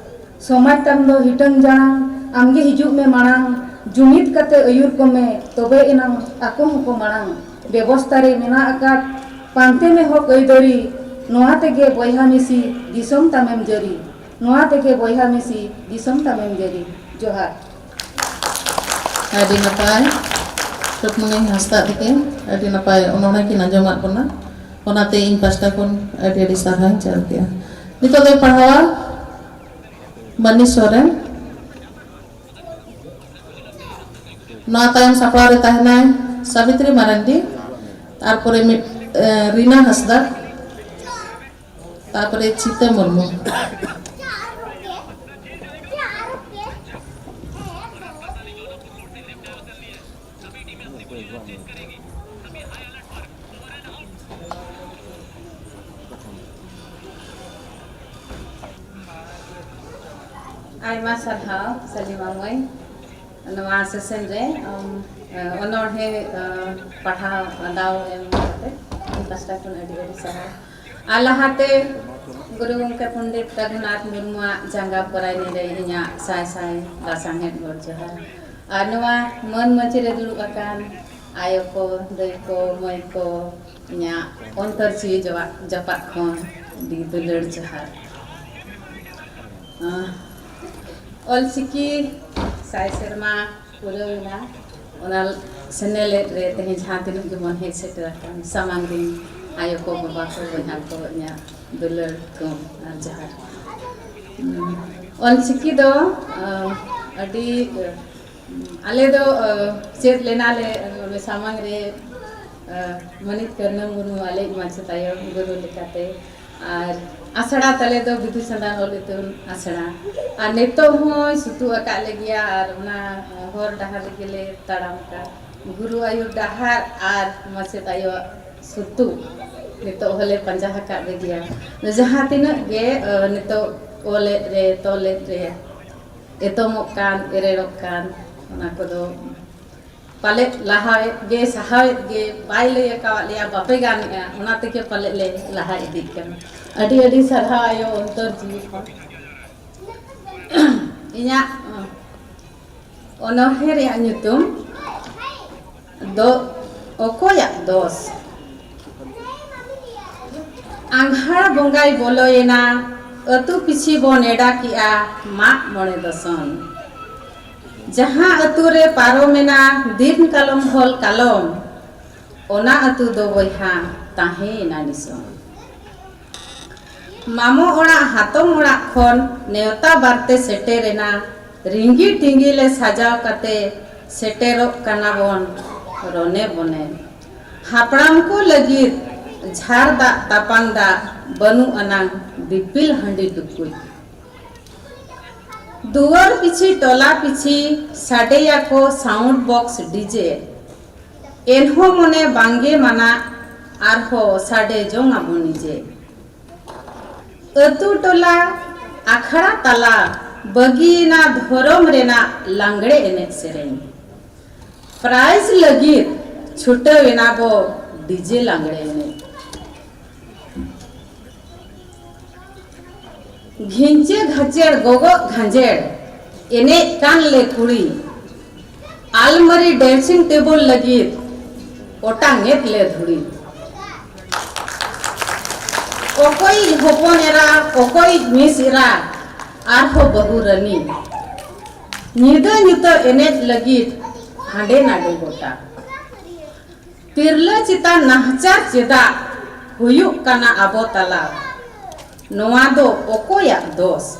ᱥᱚᱢᱟᱡᱽ ᱛᱟᱢ ᱫᱚ ᱦᱤᱴᱟᱹᱝ ᱡᱟᱲᱟᱝ, ᱟᱢᱜᱮ ᱦᱤᱡᱩᱜ ᱢᱮ ᱢᱟᱲᱟᱝ, ᱡᱩᱢᱤᱫ ᱠᱟᱛᱮ ᱟᱹᱭᱩᱨ ᱠᱚᱢᱮ, ᱛᱚᱵᱮ ᱮᱱᱟᱝ ᱟᱠᱚ ᱦᱚᱸᱠᱚ ᱢᱟᱲᱟᱝ᱾ ᱵᱮᱵᱚᱥᱛᱟ ᱨᱮ ᱢᱮᱱᱟᱜ ᱟᱠᱟᱫ, ᱯᱟᱱᱛᱮ ᱢᱮ ᱦᱚᱠ ᱟᱹᱭᱫᱟᱹᱨᱤ, ᱱᱚᱣᱟ ᱛᱮᱜᱮ ᱵᱚᱭᱦᱟ ᱢᱤᱥᱤ ᱫᱤᱥᱚᱢ ᱛᱟᱢᱮᱢ ᱡᱟᱹᱨᱤ, ᱱᱚᱣᱟ ᱛᱮᱜᱮ ᱵᱚᱭᱦᱟ ᱢᱤᱥᱤ ᱫᱤᱥᱚᱢ ᱛᱟᱢᱮᱢ ᱡᱟᱹᱨᱤ᱾ ᱡᱚᱦᱟᱨ᱾ ᱟᱹᱰᱤ ᱱᱟᱯᱟᱭ, ᱨᱩᱠᱢᱚᱱᱤ ᱦᱟᱸᱥᱫᱟ ᱛᱟᱹᱠᱤᱱ ᱟᱹᱰᱤ ᱱᱟᱯᱟᱭ ᱚᱱᱚᱬᱦᱮ ᱠᱤᱱ ᱟᱸᱡᱚᱢᱟᱫ ᱵᱚᱱᱟ, ᱚᱱᱟᱛᱮ ᱤᱧ ᱯᱟᱥᱴᱟ ᱠᱷᱚᱱ ᱟᱹᱰᱤ ᱟᱹᱰᱤ ᱥᱟᱨᱦᱟᱣᱤᱧ ᱪᱟᱞ ᱠᱮᱜᱼᱟ᱾ ᱱᱤᱛᱚᱜ ᱫᱚᱭ ᱯᱟᱲᱦᱟᱣᱟ ᱢᱟᱹᱱᱤ ᱥᱚᱨᱮᱱ᱾ ᱱᱚᱣᱟ ᱛᱟᱭᱚᱢ ᱥᱟᱯᱲᱟᱣ ᱨᱮ ᱛᱟᱦᱮᱱᱟᱭ ᱥᱟᱵᱤᱛᱨᱤ ᱢᱟᱨᱟᱱᱰᱤ, ᱛᱟᱨᱯᱚᱨᱮ ᱢᱤᱫ, ᱮ, ᱨᱤᱱᱟ ᱦᱟᱸᱥᱫᱟ, ᱛᱟᱨᱯᱚᱨᱮ ᱪᱤᱛᱟᱹ ᱢᱩᱨᱢᱩ᱾ ᱟᱭᱢᱟ ᱥᱟᱨᱦᱟᱣ ᱥᱟᱞᱤᱢᱟ ᱢᱟᱹᱭ, ᱱᱚᱣᱟ ᱥᱮᱥᱚᱱ ᱨᱮ ᱟᱢ, ᱮ, ᱚᱱᱚᱬᱦᱮ, ᱮ, ᱯᱟᱲᱦᱟᱣ ᱫᱟᱣ ᱮᱢ ᱠᱟᱛᱮ ᱤᱧ ᱯᱟᱥᱴᱟ ᱠᱷᱚᱱ ᱟᱹᱰᱤ ᱟᱹᱰᱤ ᱥᱟᱨᱦᱟᱣ᱾ ᱟᱨ ᱞᱟᱦᱟᱛᱮ ᱜᱩᱨᱩ ᱜᱚᱢᱠᱮ ᱯᱚᱱᱰᱤᱛ ᱨᱚᱜᱷᱩᱱᱟᱛᱷ ᱢᱩᱨᱢᱩᱣᱟᱜ ᱡᱟᱸᱜᱟ ᱯᱚᱨᱟᱭᱱᱤ ᱨᱮ ᱤᱧᱟᱹᱜ ᱥᱟᱭ ᱥᱟᱭ ᱞᱟᱥᱟᱬᱦᱮᱫ ᱜᱚᱰ ᱡᱚᱦᱟᱨ᱾ ᱟᱨ ᱱᱚᱣᱟ ᱢᱟᱹᱱ ᱢᱟᱹᱪᱤ ᱨᱮ ᱫᱩᱲᱩᱵ ᱟᱠᱟᱱ ᱟᱭᱳ ᱠᱚ, ᱫᱟᱹᱭ ᱠᱚ, ᱢᱟᱹᱭ ᱠᱚ, ᱤᱧᱟᱹᱜ ᱚᱱᱛᱚᱨ ᱡᱤᱣᱤ ᱡᱚᱣᱟᱜ ᱡᱟᱯᱟᱜ ᱠᱷᱚᱱ ᱟᱹᱰᱤ ᱫᱩᱞᱟᱹᱲ ᱡᱚᱦᱟᱨ᱾ ᱟᱸ, ᱚᱞᱪᱤᱠᱤ ᱥᱟᱭ ᱥᱮᱨᱢᱟ ᱯᱩᱨᱟᱹᱣ ᱮᱱᱟ᱾ ᱚᱱᱟ ᱥᱮᱱᱮᱞᱮᱫ ᱨᱮ ᱛᱮᱦᱮᱧ ᱡᱟᱦᱟᱸ ᱛᱤᱱᱟᱹᱜ ᱜᱮᱵᱚᱱ ᱦᱮᱡ ᱥᱮᱴᱮᱨ ᱟᱠᱟᱱ, ᱥᱟᱢᱟᱝ ᱨᱤᱱ ᱟᱭᱳ ᱠᱚ, ᱵᱟᱵᱟ ᱠᱚ, ᱵᱚᱭᱦᱟ ᱠᱚ, ᱤᱧᱟᱹᱜ ᱫᱩᱞᱟᱹᱲ ᱛᱷᱩᱢ ᱟᱨ ᱡᱚᱦᱟᱨ᱾ ᱩᱸ, ᱚᱞᱪᱤᱠᱤ ᱫᱚ, ᱟᱸ, ᱟᱹᱰᱤ, ᱟᱸ, ᱟᱞᱮ ᱫᱚ, ᱟᱸ, ᱪᱮᱫ ᱞᱮᱱᱟᱞᱮ, ᱟᱸ, ᱥᱟᱢᱟᱝ ᱨᱮ, ᱟᱸ, ᱢᱟᱹᱱᱤᱡ ᱠᱟᱹᱨᱱᱟᱹ ᱢᱩᱨᱢᱩ ᱟᱞᱮᱭᱤᱡ ᱢᱟᱪᱮᱛ ᱟᱭᱳ ᱜᱩᱨᱩ ᱞᱮᱠᱟᱛᱮ᱾ ᱟᱨ ᱟᱥᱲᱟ ᱛᱟᱞᱮ ᱫᱚ ᱵᱤᱫᱩ ᱪᱟᱸᱫᱟᱱ ᱚᱞ ᱤᱛᱩᱱ ᱟᱥᱲᱟ᱾ ᱟᱨ ᱱᱤᱛᱚᱜ ᱦᱚᱸᱭ ᱥᱩᱛᱩᱜ ᱟᱠᱟᱫ ᱞᱮᱜᱮᱭᱟ ᱟᱨ ᱚᱱᱟ ᱦᱚᱨ ᱰᱟᱦᱟᱨ ᱨᱮᱜᱮ ᱞᱮ ᱛᱟᱲᱟᱢ ᱠᱟᱱ᱾ ᱜᱩᱨᱩ ᱟᱹᱭᱩᱨ ᱰᱟᱦᱟᱨ ᱟᱨ ᱢᱟᱪᱮᱛ ᱟᱭᱳᱣᱟᱜ ᱥᱩᱛᱩᱜ᱾ ᱱᱤᱛᱚᱜ ᱦᱚᱸᱞᱮ ᱯᱟᱸᱡᱟ ᱟᱠᱟᱫ ᱜᱮᱭᱟ᱾ ᱡᱟᱦᱟᱸ ᱛᱤᱱᱟᱹᱜ ᱜᱮ ᱱᱤᱛᱚᱜ ᱚᱞᱮᱫ ᱨᱮ, ᱛᱚᱞᱮᱫ ᱨᱮ, ᱮᱛᱚᱢᱚᱜ ᱠᱟᱱ, ᱮᱨᱮᱲᱚᱜ ᱠᱟᱱ, ᱚᱱᱟ ᱠᱚᱫᱚ ᱯᱟᱞᱮᱫ ᱞᱟᱦᱟᱭᱮᱫ ᱜᱮ, ᱥᱟᱦᱟᱣᱮᱫ ᱜᱮ, ᱵᱟᱭ ᱞᱟᱹᱭ ᱟᱠᱟᱣᱟᱫ ᱞᱮᱭᱟ, ᱵᱟᱯᱮ ᱜᱟᱱᱮᱜᱼᱟ, ᱚᱱᱟ ᱛᱮᱜᱮ ᱯᱟᱞᱮᱫ ᱞᱮ ᱞᱟᱦᱟ ᱤᱫᱤᱜ ᱠᱟᱱᱟ᱾ ᱟᱹᱰᱤ ᱟᱹᱰᱤ ᱥᱟᱨᱦᱟᱣ ᱟᱭᱳ, ᱚᱱᱛᱚᱨ ᱡᱤᱣᱤ ᱠᱷᱚᱱ᱾ ᱤᱧᱟᱹᱜ ᱚᱱᱚᱬᱦᱮ ᱨᱮᱭᱟᱜ ᱧᱩᱛᱩᱢ ᱫᱚ ᱚᱠᱚᱭᱟᱜ ᱫᱚᱥ? ᱟᱸᱜᱷᱟᱲ ᱵᱚᱸᱜᱟᱭ ᱵᱚᱞᱚᱭᱮᱱᱟ, ᱟᱹᱛᱩ ᱯᱤᱪᱷᱤ ᱵᱚ ᱱᱮᱰᱟ ᱠᱮᱜᱼᱟ ᱢᱟᱜ ᱢᱚᱬᱮ ᱫᱚᱥᱚᱱ᱾ ᱡᱟᱦᱟᱸ ᱟᱹᱛᱩ ᱨᱮ ᱯᱟᱨᱚᱢᱮᱱᱟ ᱫᱤᱱ ᱠᱟᱞᱚᱢ ᱦᱚᱞ ᱠᱟᱞᱚᱢ, ᱚᱱᱟ ᱟᱹᱛᱩ ᱫᱚ ᱵᱚᱭᱦᱟ ᱛᱟᱦᱮᱸᱭᱮᱱᱟ ᱱᱤᱥᱚᱱ᱾ ᱢᱟᱢᱚ ᱚᱲᱟᱜ ᱦᱟᱛᱚᱢ ᱚᱲᱟᱜ ᱠᱷᱚᱱ ᱱᱮᱣᱛᱟ ᱵᱟᱨᱛᱮ ᱥᱮᱴᱮᱨᱮᱱᱟ, ᱨᱤᱸᱜᱤ ᱴᱤᱸᱜᱤ ᱞᱮ ᱥᱟᱡᱟᱣ ᱠᱟᱛᱮ ᱥᱮᱴᱮᱨᱚᱜ ᱠᱟᱱᱟ ᱵᱚᱱ ᱨᱚᱱᱮ ᱵᱚᱱᱮ᱾ ᱦᱟᱯᱲᱟᱢ ᱠᱚ ᱞᱟᱹᱜᱤᱫ ᱡᱷᱟᱨ ᱫᱟᱜ ᱛᱟᱯᱟᱱ ᱫᱟᱜ ᱵᱟᱹᱱᱩᱜ ᱟᱱᱟᱝ ᱫᱤᱯᱤᱞ ᱦᱟᱺᱰᱤ ᱴᱩᱠᱩᱡ᱾ ᱫᱩᱣᱟᱹᱨ ᱯᱤᱪᱷᱤ ᱴᱚᱞᱟ ᱯᱤᱪᱷᱤ ᱥᱟᱰᱮᱭᱟᱠᱚ sound box D J᱾ ᱮᱱᱦᱚᱸ ᱢᱚᱱᱮ ᱵᱟᱝᱜᱮ ᱢᱟᱱᱟ, ᱟᱨᱦᱚᱸ ᱥᱟᱰᱮ ᱡᱚᱝ ᱟᱵᱚ ᱱᱤᱡᱮ᱾ ᱟᱹᱛᱩ ᱴᱚᱞᱟ ᱟᱠᱷᱲᱟ ᱛᱟᱞᱟ ᱵᱟᱹᱜᱤᱭᱮᱱᱟ ᱫᱷᱚᱨᱚᱢ ᱨᱮᱱᱟᱜ ᱞᱟᱝᱜᱽᱲᱮ ᱮᱱᱮᱡ ᱥᱮᱨᱮᱧ᱾ prize ᱞᱟᱹᱜᱤᱫ ᱪᱷᱩᱴᱟᱹᱣ ᱮᱱᱟ ᱵᱚ D J ᱞᱟᱝᱜᱽᱲᱮ ᱮᱱᱮᱡ᱾ ᱜᱷᱤᱧᱪᱟᱹ ᱜᱷᱟᱪᱮᱲ ᱜᱚᱜᱚᱜ ᱜᱷᱟᱸᱡᱮᱲ ᱮᱱᱮᱡ ᱠᱟᱱ ᱞᱮ ᱠᱩᱲᱤ, ᱟᱞᱢᱟᱨᱤ dressing table ᱞᱟᱹᱜᱤᱫ ᱚᱴᱟᱝ ᱮᱫ ᱞᱮ ᱫᱷᱩᱲᱤ᱾ ᱚᱠᱚᱭᱤᱡ ᱦᱚᱯᱚᱱ ᱮᱨᱟ, ᱚᱠᱚᱭᱤᱡ ᱢᱤᱥ ᱮᱨᱟ, ᱟᱨᱦᱚᱸ ᱵᱟᱹᱦᱩ ᱨᱟᱹᱱᱤ᱾ ᱧᱤᱫᱟᱹ ᱧᱩᱛᱟᱹ ᱮᱱᱮᱡ ᱞᱟᱹᱜᱤᱫ ᱦᱟᱸᱰᱮ ᱱᱟᱰᱮ ᱜᱚᱴᱟ᱾ ᱛᱤᱨᱞᱟᱹ ᱪᱮᱛᱟᱱ ᱱᱟᱦᱟᱪᱟᱨ ᱪᱮᱫᱟᱜ ᱦᱩᱭᱩᱜ ᱠᱟᱱᱟ ᱟᱵᱚ ᱛᱟᱞᱟ? ᱱᱚᱣᱟ ᱫᱚ ᱚᱠᱚᱭᱟᱜ ᱫᱚᱥ?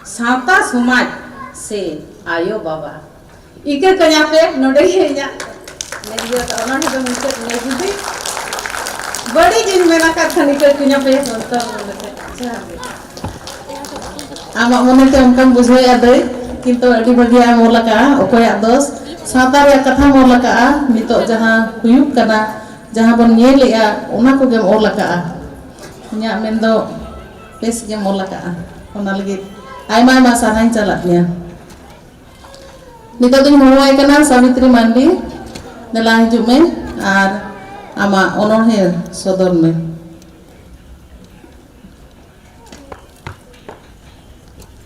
ᱥᱟᱶᱛᱟ ᱥᱚᱢᱟᱡᱽ ᱥᱮ ᱟᱭᱳ ᱵᱟᱵᱟ? ᱤᱠᱟᱹ ᱠᱟᱹᱧᱟ ᱯᱮ, ᱱᱚᱰᱮ ᱜᱮ ᱤᱧᱟᱹᱜ ᱤᱭᱟᱹ ᱚᱱᱚᱬᱦᱮ ᱫᱚ ᱢᱩᱪᱟᱹᱫ ᱮᱱᱟ᱾ ᱡᱩᱫᱤ ᱵᱟᱹᱲᱤᱡ ᱤᱧ ᱢᱮᱱ ᱟᱠᱟᱫ ᱠᱷᱟᱱ ᱤᱠᱟᱹ ᱠᱟᱹᱧᱟ ᱯᱮ, ᱵᱚᱱᱫᱚ ᱢᱮ ᱠᱟᱛᱮ᱾ ᱡᱚᱦᱟᱨ ᱜᱮ᱾ ᱟᱢᱟᱜ ᱢᱚᱱᱮᱛᱮ ᱚᱱᱠᱟᱢ ᱵᱩᱡᱷᱟᱹᱣᱮᱫᱼᱟ ᱫᱟᱹᱭ, ᱠᱤᱱᱛᱩ ᱟᱹᱰᱤ ᱵᱷᱟᱹᱜᱤ ᱟᱢ ᱚᱞ ᱟᱠᱟᱫᱼᱟ, ᱚᱠᱚᱭᱟᱜ ᱫᱚᱥ? ᱥᱟᱶᱛᱟ ᱨᱮᱭᱟᱜ ᱠᱟᱛᱷᱟᱢ ᱚᱞ ᱟᱠᱟᱫᱼᱟ᱾ ᱱᱤᱛᱚᱜ ᱡᱟᱦᱟᱸ ᱦᱩᱭᱩᱜ ᱠᱟᱱᱟ, ᱡᱟᱦᱟᱸ ᱵᱚᱱ ᱧᱮᱞᱮᱜᱼᱟ, ᱚᱱᱟ ᱠᱚᱜᱮᱢ ᱚᱞ ᱟᱠᱟᱜᱼᱟ᱾ ᱤᱧᱟᱹᱜ ᱢᱮᱱ ᱫᱚ ᱵᱮᱥ ᱜᱮᱢ ᱚᱞ ᱟᱠᱟᱜᱼᱟ᱾ ᱚᱱᱟ ᱞᱟᱹᱜᱤᱫ ᱟᱭᱢᱟ ᱟᱭᱢᱟ ᱥᱟᱨᱦᱟᱣᱤᱧ ᱪᱟᱞ ᱟᱫ ᱢᱮᱭᱟ᱾ ᱱᱤᱛᱚᱜ ᱫᱚᱧ ᱦᱚᱦᱚᱣᱟᱭ ᱠᱟᱱᱟ ᱥᱟᱵᱤᱛᱨᱤ ᱢᱟᱱᱰᱤ, ᱫᱮᱞᱟ ᱦᱤᱡᱩᱜ ᱢᱮ ᱟᱨ ᱟᱢᱟᱜ ᱚᱱᱚᱬᱦᱮ ᱥᱚᱫᱚᱨ ᱢᱮ᱾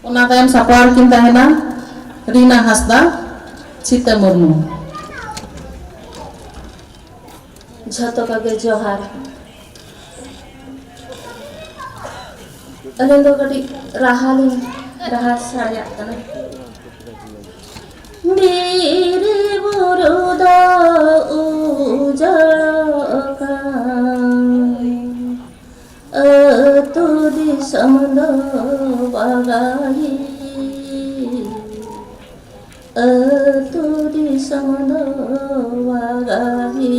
ᱚᱱᱟ ᱛᱟᱭᱚᱢ ᱥᱟᱯᱲᱟᱣ ᱨᱮᱠᱤᱱ ᱛᱟᱦᱮᱱᱟ ᱨᱤᱱᱟ ᱦᱟᱸᱥᱫᱟ, ᱪᱷᱤᱛᱟᱹ ᱢᱩᱨᱢᱩ᱾ ᱡᱷᱚᱛᱚ ᱠᱚᱜᱮ ᱡᱚᱦᱟᱨ᱾ ᱟᱹᱞᱤᱧ ᱫᱚ ᱠᱟᱹᱴᱤᱡ ᱨᱟᱦᱟ ᱞᱤᱧ ᱨᱟᱦᱟ ᱥᱟᱲᱮᱭᱟᱜ ᱠᱟᱱᱟ᱾ ᱵᱤᱨ ᱵᱩᱨᱩ ᱫᱚ ᱩᱡᱟᱹᱲᱚᱜ ᱠᱟᱱ, ᱟᱹᱛᱩ ᱫᱤᱥᱚᱢ ᱫᱚ ᱵᱟᱜᱟᱦᱤ, ᱟᱹᱛᱩ ᱫᱤᱥᱚᱢ ᱫᱚ ᱵᱟᱜᱟᱦᱤ᱾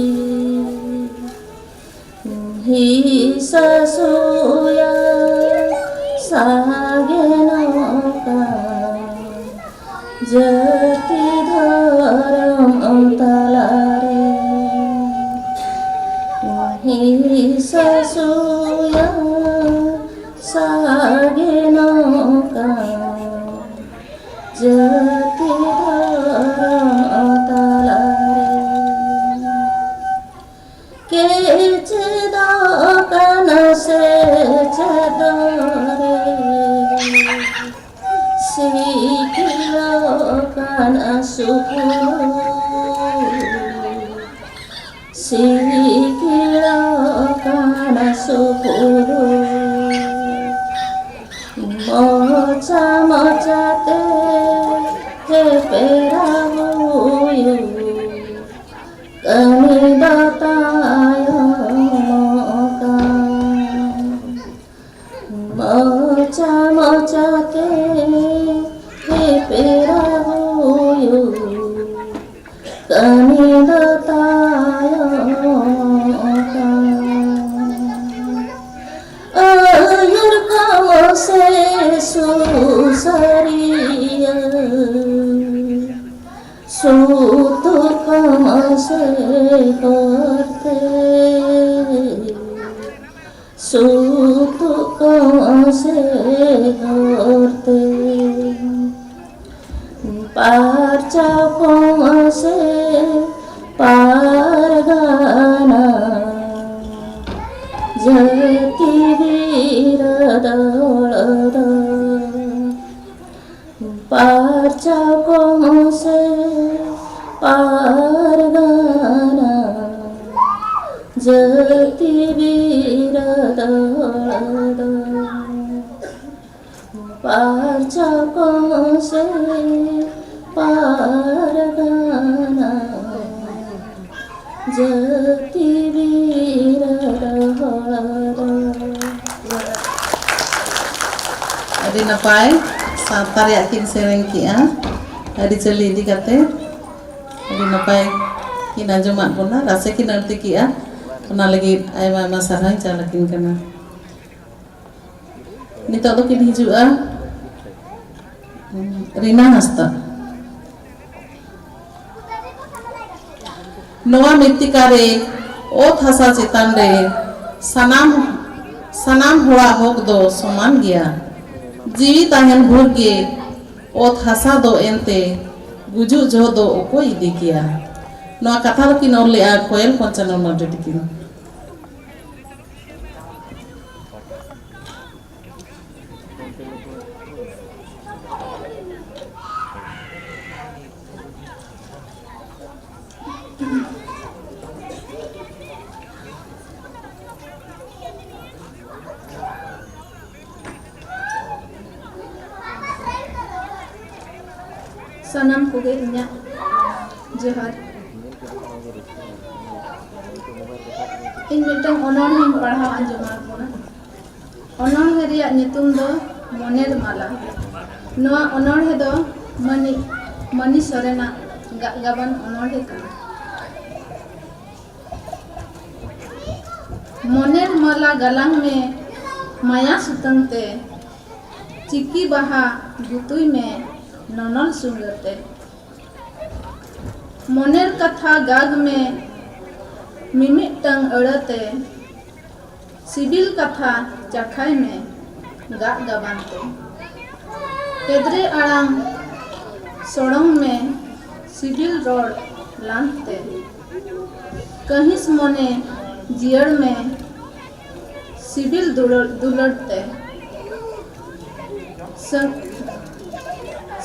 ᱦᱤᱥᱟᱹ ᱥᱩᱭᱟ ᱥᱟᱜᱮ ᱱᱚᱝᱠᱟ, ᱡᱟᱹᱛᱤ ᱫᱷᱚᱨᱚᱢ ᱛᱟᱞᱟᱨᱮ᱾ ᱦᱤᱥᱟᱹ ᱥᱩᱭᱟ ᱥᱟᱜᱮ ᱱᱚᱝᱠᱟ, ᱡᱟᱹᱛᱤ ᱫᱷᱚᱨᱚᱢ ᱛᱟᱞᱟᱨᱮ᱾ ᱠᱮᱪᱮᱫᱚᱜ ᱠᱟᱱᱟ ᱥᱮᱪᱮᱫ ᱨᱮ, ᱥᱤᱠᱲᱚᱜ ᱠᱟᱱᱟ ᱥᱩᱯᱩᱨ, ᱥᱤᱠᱲᱚᱜ ᱠᱟᱱᱟ ᱥᱩᱯᱩᱨ᱾ ᱢᱚᱪᱟ ᱢᱚᱪᱟᱛᱮ ᱦᱮᱯᱮᱨᱟ ᱦᱩᱭᱩᱜ, ᱠᱟᱹᱢᱤ ᱫᱚ ᱛᱟᱭᱚᱢᱚᱜ ᱠᱟᱱ᱾ ᱢᱚᱪᱟ ᱢᱚᱪᱟᱛᱮ ᱦᱮᱯᱮᱨᱟ ᱦᱩᱭᱩᱜ, ᱠᱟᱹᱢᱤ ᱫᱚ ᱛᱟᱭᱚᱢᱚᱜ ᱠᱟᱱ᱾ ᱟᱹᱭᱩᱨ ᱠᱚᱢ ᱥᱮ ᱥᱩᱥᱟᱹᱨᱤᱭᱟᱹ, ᱥᱩᱛᱩᱜ ᱠᱚᱢ ᱥᱮ ᱦᱚᱨᱛᱮ᱾ ᱦᱚᱨᱛᱮ ᱯᱟᱨᱪᱟ ᱠᱚᱢ ᱥᱮ ᱯᱟᱨᱜᱟᱱᱟ ᱡᱟᱹᱛᱤ ᱵᱤᱨᱟᱹᱫᱟᱹᱞ ᱫᱚ ᱯᱟᱨᱪᱟ ᱠᱚᱢ ᱥᱮ ᱯᱟᱨᱜᱟᱱᱟ ᱡᱟᱹᱛᱤ ᱵᱤᱨᱟᱹᱫᱟᱹᱞ ᱫᱚ ᱯᱟᱨᱪᱟ ᱠᱚᱢ ᱥᱮ ᱯᱟᱨᱜᱟᱱᱟ ᱡᱟᱹᱛᱤ ᱵᱤᱨᱟᱹᱫᱟᱹᱞ ᱫᱚ᱾ ᱟᱹᱰᱤ ᱱᱟᱯᱟᱭ ᱥᱟᱶᱛᱟ ᱨᱮᱭᱟᱜ ᱠᱤᱱ ᱥᱮᱨᱮᱧ ᱠᱮᱜᱼᱟ, ᱟᱹᱨᱤᱪᱟᱹᱞᱤ ᱤᱫᱤ ᱠᱟᱛᱮ᱾ ᱟᱹᱰᱤ ᱱᱟᱯᱟᱭ ᱠᱤᱱ ᱟᱸᱡᱚᱢᱟᱫ ᱵᱚᱱᱟ, ᱨᱟᱥᱮ ᱠᱤᱱ ᱟᱹᱲᱛᱤ ᱠᱮᱜᱼᱟ, ᱚᱱᱟ ᱞᱟᱹᱜᱤᱫ ᱟᱭᱢᱟ ᱟᱭᱢᱟ ᱥᱟᱨᱦᱟᱣᱤᱧ ᱪᱟᱞ ᱟᱹᱠᱤᱱ ᱠᱟᱱᱟ᱾ ᱱᱤᱛᱚᱜ ᱫᱚᱠᱤᱱ ᱦᱤᱡᱩᱜᱼᱟ ᱨᱤᱱᱟ ᱦᱟᱸᱥᱫᱟ᱾ ᱱᱚᱣᱟ ᱢᱤᱛᱛᱤᱠᱟ ᱨᱮ ᱚᱛ ᱦᱟᱥᱟ ᱪᱮᱛᱟᱱ ᱨᱮ ᱥᱟᱱᱟᱢ, ᱥᱟᱱᱟᱢ ᱦᱚᱲᱟᱜ ᱦᱚᱠ ᱫᱚ ᱥᱚᱢᱟᱱ ᱜᱮᱭᱟ᱾ ᱡᱤᱣᱤ ᱛᱟᱦᱮᱱ ᱵᱷᱳᱨ ᱜᱮ ᱚᱛ ᱦᱟᱥᱟ ᱫᱚ ᱮᱱᱛᱮ ᱜᱩᱡᱩᱜ ᱡᱚᱦᱚᱜ ᱫᱚ ᱚᱠᱚᱭ ᱤᱫᱤ ᱠᱮᱭᱟ? ᱱᱚᱣᱟ ᱠᱟᱛᱷᱟ ᱫᱚᱠᱤᱱ ᱚᱞ ᱞᱮᱫᱼᱟ ᱠᱚᱭᱮᱞ ᱠᱚᱧᱪᱚᱱᱚᱨ ᱢᱟᱨᱰᱤ ᱛᱤᱠᱤᱱ᱾ ᱥᱟᱱᱟᱢ ᱠᱚᱜᱮ ᱤᱧᱟᱹᱜ ᱡᱚᱦᱟᱨ᱾ ᱤᱧ ᱢᱤᱫᱴᱟᱝ ᱚᱱᱚᱬᱦᱮᱧ ᱯᱟᱲᱦᱟᱣ ᱟᱸᱡᱚᱢ ᱟᱵᱚᱱᱟ᱾ ᱚᱱᱚᱬᱦᱮ ᱨᱮᱭᱟᱜ ᱧᱩᱛᱩᱢ ᱫᱚ ᱢᱚᱱᱮᱨ ᱢᱟᱞᱟ᱾ ᱱᱚᱣᱟ ᱚᱱᱚᱬᱦᱮ ᱫᱚ ᱢᱟᱹᱱᱤ, ᱢᱟᱹᱱᱤ ᱥᱚᱨᱮᱱᱟᱜ ᱜᱟ-, ᱜᱟᱵᱟᱱ ᱚᱱᱚᱬᱦᱮ ᱠᱟᱱᱟ᱾ ᱢᱚᱱᱮᱨ ᱢᱟᱞᱟ ᱜᱟᱞᱟᱝ ᱢᱮ ᱢᱟᱭᱟ ᱥᱩᱛᱟᱹᱢ ᱛᱮ, ᱪᱤᱠᱤ ᱵᱟᱦᱟ ᱜᱩᱛᱩᱭ ᱢᱮ ᱱᱚᱱᱚᱞ ᱥᱩᱸᱜᱟᱹ ᱛᱮ᱾ ᱢᱚᱱᱮᱨ ᱠᱟᱛᱷᱟ ᱜᱟᱜᱽ ᱢᱮ ᱢᱤᱢᱤᱫᱴᱟᱝ ᱟᱹᱲᱟᱹ ᱛᱮ, ᱥᱤᱵᱤᱞ ᱠᱟᱛᱷᱟ ᱪᱟᱠᱷᱟᱭ ᱢᱮ ᱜᱟᱜ ᱜᱟᱵᱟᱱ ᱛᱮ᱾ ᱮᱫᱽᱨᱮ ᱟᱲᱟᱝ ᱥᱚᱲᱚᱝ ᱢᱮ ᱥᱤᱵᱤᱞ ᱨᱚᱲ ᱞᱟᱸᱫᱽ ᱛᱮ᱾ ᱠᱟᱹᱦᱤᱥ ᱢᱚᱱᱮ ᱡᱤᱭᱟᱹᱲ ᱢᱮ ᱥᱤᱵᱤᱞ ᱫᱩᱞᱟᱹᱲ, ᱫᱩᱞᱟᱹᱲ ᱛᱮ᱾ ᱥᱟᱹ-,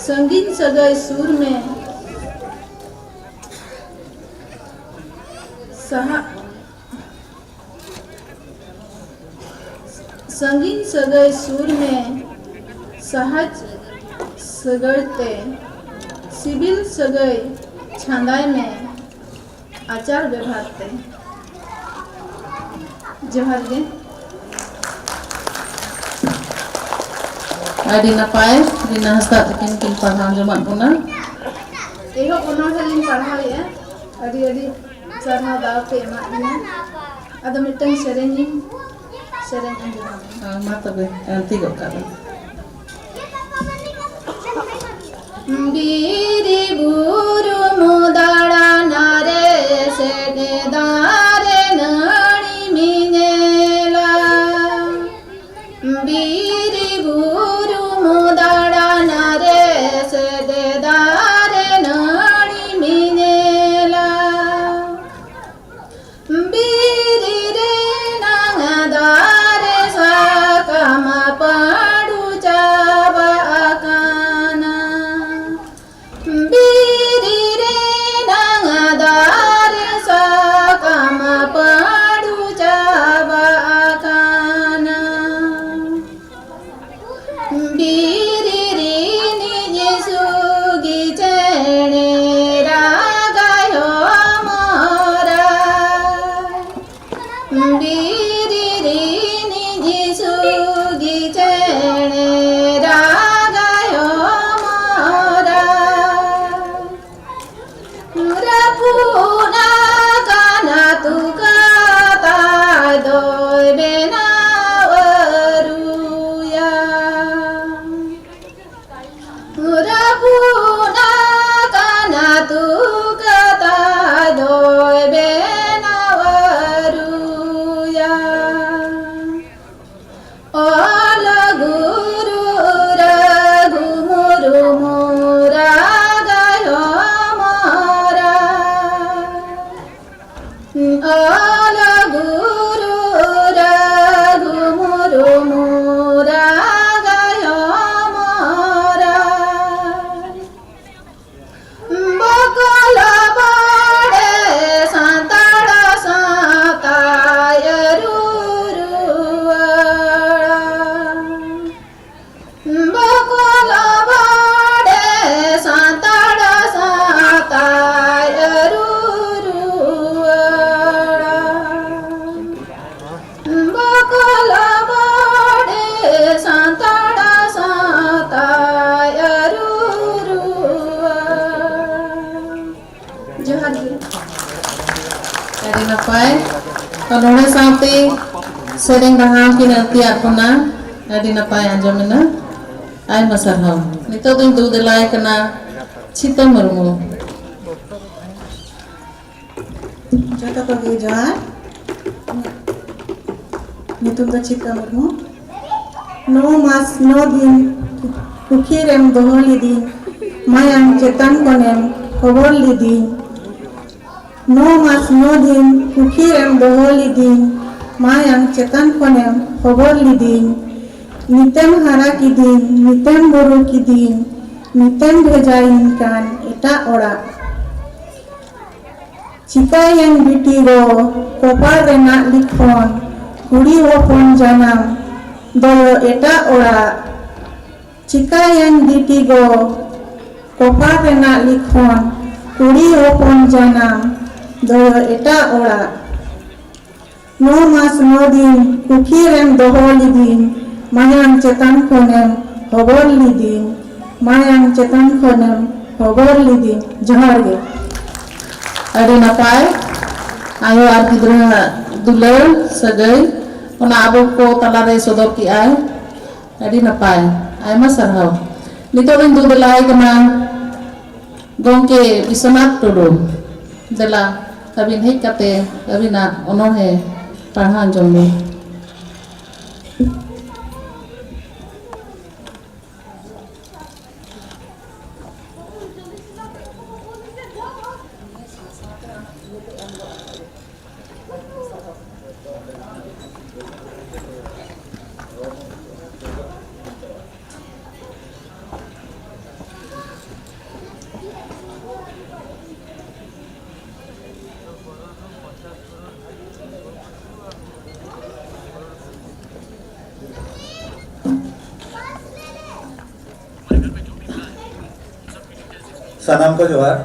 ᱥᱟᱺᱜᱤᱧ ᱥᱟᱹᱜᱟᱹᱭ ᱥᱩᱨ ᱢᱮ ᱥᱟᱦᱟᱜ ᱥᱟᱺᱜᱤᱧ ᱥᱟᱹᱜᱟᱹᱭ ᱥᱩᱨ ᱢᱮ ᱥᱟᱦᱟᱡᱽ ᱥᱟᱹᱜᱟᱹᱲ ᱛᱮ᱾ ᱥᱤᱵᱤᱞ ᱥᱟᱹᱜᱟᱹᱭ ᱪᱷᱟᱸᱫᱟᱭ ᱢᱮ ᱟᱪᱟᱨ ᱵᱮᱵᱷᱟᱨ ᱛᱮ᱾ ᱡᱚᱦᱟᱨ ᱜᱮ᱾ ᱟᱹᱰᱤ ᱱᱟᱯᱟᱭ, ᱨᱤᱱᱟ ᱦᱟᱸᱥᱫᱟ ᱛᱟᱹᱠᱤᱱ ᱠᱤᱱ ᱯᱟᱲᱦᱟᱣ ᱟᱸᱡᱚᱢᱟᱫ ᱵᱚᱱᱟ᱾ ᱮᱦᱚᱵ ᱚᱱᱚᱬᱦᱮ ᱞᱤᱧ ᱯᱟᱲᱦᱟᱣᱮᱫᱼᱟ᱾ ᱟᱹᱰᱤ ᱟᱹᱰᱤ ᱥᱟᱨᱦᱟᱣ ᱫᱟᱣ ᱯᱮ ᱮᱢᱟᱫ ᱞᱤᱧᱟ᱾ ᱟᱫᱚ ᱢᱤᱫᱴᱟᱝ ᱥᱮᱨᱮᱧ ᱤᱧ ᱥᱮᱨᱮᱧ ᱟᱸᱡᱚᱢ ᱟᱵᱚᱱᱟ᱾ ᱦᱮᱸ, ᱢᱟ ᱛᱚᱵᱮ, ᱮᱱᱛᱤ ᱜᱚᱫ ᱠᱟᱜ ᱵᱮᱱ᱾ ᱵᱤᱨ ᱵᱩᱨᱩᱢ ᱫᱟᱬᱟᱱᱟ ᱨᱮ, ᱥᱮᱫ ᱫᱟᱨᱮ ᱱᱟᱹᱲᱤᱢ ᱧᱮᱞᱟ᱾ ᱵᱤᱨ ᱵᱩᱨᱩᱢ ᱫᱟᱬᱟᱱᱟ ᱨᱮ, ᱥᱮᱫ ᱫᱟᱨᱮ ᱱᱟᱹᱲᱤᱢ ᱧᱮᱞᱟ᱾ ᱵᱤᱨ ᱨᱮᱱᱟᱝ ᱫᱟᱨᱮ ᱥᱟᱠᱟᱢ ᱯᱟᱹᱰᱩ ᱪᱟᱵᱟ ᱟᱠᱟᱱᱟ᱾ ᱱᱟᱯᱟᱭ᱾ ᱛᱚ, ᱱᱚᱰᱮ ᱥᱟᱶᱛᱮ ᱥᱮᱨᱮᱧ ᱨᱟᱦᱟ ᱠᱤᱱ ᱟᱹᱲᱛᱤᱭᱟᱜ ᱵᱚᱱᱟ᱾ ᱟᱹᱰᱤ ᱱᱟᱯᱟᱭ ᱟᱸᱡᱚᱢᱮᱱᱟ᱾ ᱟᱭᱢᱟ ᱥᱟᱨᱦᱟᱣ᱾ ᱱᱤᱛᱚᱜ ᱫᱚᱧ ᱫᱩ ᱫᱮᱞᱟᱭ ᱠᱟᱱᱟ ᱪᱷᱤᱛᱟᱹ ᱢᱩᱨᱢᱩ᱾ ᱡᱚᱛᱚ ᱠᱚᱜᱮ ᱡᱚᱦᱟᱨ᱾ ᱤᱧᱟᱹᱜ ᱧᱩᱛᱩᱢ ᱫᱚ ᱪᱷᱤᱛᱟᱹ ᱢᱩᱨᱢᱩ᱾ ᱱᱚ ᱢᱟᱥ ᱱᱚ ᱫᱤᱱ ᱠᱩᱠᱷᱤ ᱨᱮᱢ ᱫᱚᱦᱚ ᱞᱤᱫᱤᱧ, ᱢᱟᱭᱟᱝ ᱪᱮᱛᱟᱱ ᱠᱷᱚᱱᱮᱢ ᱦᱚᱵᱚᱨ ᱞᱤᱫᱤᱧ᱾ ᱱᱚ ᱢᱟᱥ ᱱᱚ ᱫᱤᱱ ᱠᱩᱠᱷᱤ ᱨᱮᱢ ᱫᱚᱦᱚ ᱞᱤᱫᱤᱧ, ᱢᱟᱭᱟᱝ ᱪᱮᱛᱟᱱ ᱠᱷᱚᱱᱮᱢ ᱦᱚᱵᱚᱨ ᱞᱤᱫᱤᱧ᱾ ᱱᱤᱛᱮᱢ ᱦᱟᱨᱟ ᱠᱤᱫᱤᱧ, ᱱᱤᱛᱮᱢ ᱵᱩᱨᱩ ᱠᱤᱫᱤᱧ, ᱱᱤᱛᱮᱢ ᱵᱷᱮᱡᱟᱭᱤᱧ ᱠᱟᱱ ᱮᱴᱟᱜ ᱚᱲᱟᱜ᱾ ᱪᱤᱠᱟᱹᱭᱮᱱ ᱵᱤᱴᱤ ᱜᱚ, ᱠᱚᱯᱟᱲ ᱨᱮᱱᱟᱜ ᱞᱤᱠᱷᱚᱱ, ᱠᱩᱲᱤ ᱦᱚᱯᱚᱱ ᱡᱟᱱᱟᱢ ᱫᱚᱭᱚ ᱮᱴᱟᱜ ᱚᱲᱟᱜ᱾ ᱪᱤᱠᱟᱹᱭᱮᱱ ᱵᱤᱴᱤ ᱜᱚ, ᱠᱚᱯᱟᱲ ᱨᱮᱱᱟᱜ ᱞᱤᱠᱷᱚᱱ, ᱠᱩᱲᱤ ᱦᱚᱯᱚᱱ ᱡᱟᱱᱟᱢ ᱫᱚᱭᱚ ᱮᱴᱟᱜ ᱚᱲᱟᱜ᱾ ᱱᱚ ᱢᱟᱥ ᱱᱚ ᱫᱤᱱ ᱠᱩᱠᱷᱤ ᱨᱮᱢ ᱫᱚᱦᱚ ᱞᱤᱫᱤᱧ, ᱢᱟᱭᱟᱝ ᱪᱮᱛᱟᱱ ᱠᱷᱚᱱᱮᱢ ᱦᱚᱵᱚᱨ ᱞᱤᱫᱤᱧ, ᱢᱟᱭᱟᱝ ᱪᱮᱛᱟᱱ ᱠᱷᱚᱱᱮᱢ ᱦᱚᱵᱚᱨ ᱞᱤᱫᱤᱧ᱾ ᱡᱚᱦᱟᱨ ᱜᱮ᱾ ᱟᱹᱰᱤ ᱱᱟᱯᱟᱭ᱾ ᱟᱭᱳ ᱟᱨ ᱜᱤᱫᱽᱨᱟᱹ ᱫᱩᱞᱟᱹᱲ ᱥᱟᱹᱜᱟᱹᱭ, ᱚᱱᱟ ᱟᱵᱚ ᱠᱚ ᱛᱟᱞᱟᱨᱮ ᱥᱚᱫᱚᱨ ᱠᱮᱜᱼᱟᱭ᱾ ᱟᱹᱰᱤ ᱱᱟᱯᱟᱭ, ᱟᱭᱢᱟ ᱥᱟᱨᱦᱟᱣ᱾ ᱱᱤᱛᱚᱜ ᱫᱚᱧ ᱫᱩ ᱫᱮᱞᱟᱭ ᱠᱟᱱᱟ ᱜᱚᱢᱠᱮ ᱵᱤᱥᱣᱚᱱᱟᱛᱷ ᱴᱩᱰᱩ᱾ ᱫᱮᱞᱟ, ᱟᱹᱵᱤᱱ ᱦᱮᱡ ᱠᱟᱛᱮ ᱟᱹᱵᱤᱱᱟᱜ ᱚᱱᱚᱬᱦᱮ ᱯᱟᱲᱦᱟᱣ ᱟᱸᱡᱚᱢ ᱵᱤᱱ᱾ ᱥᱟᱱᱟᱢ ᱠᱚ ᱡᱚᱦᱟᱨ᱾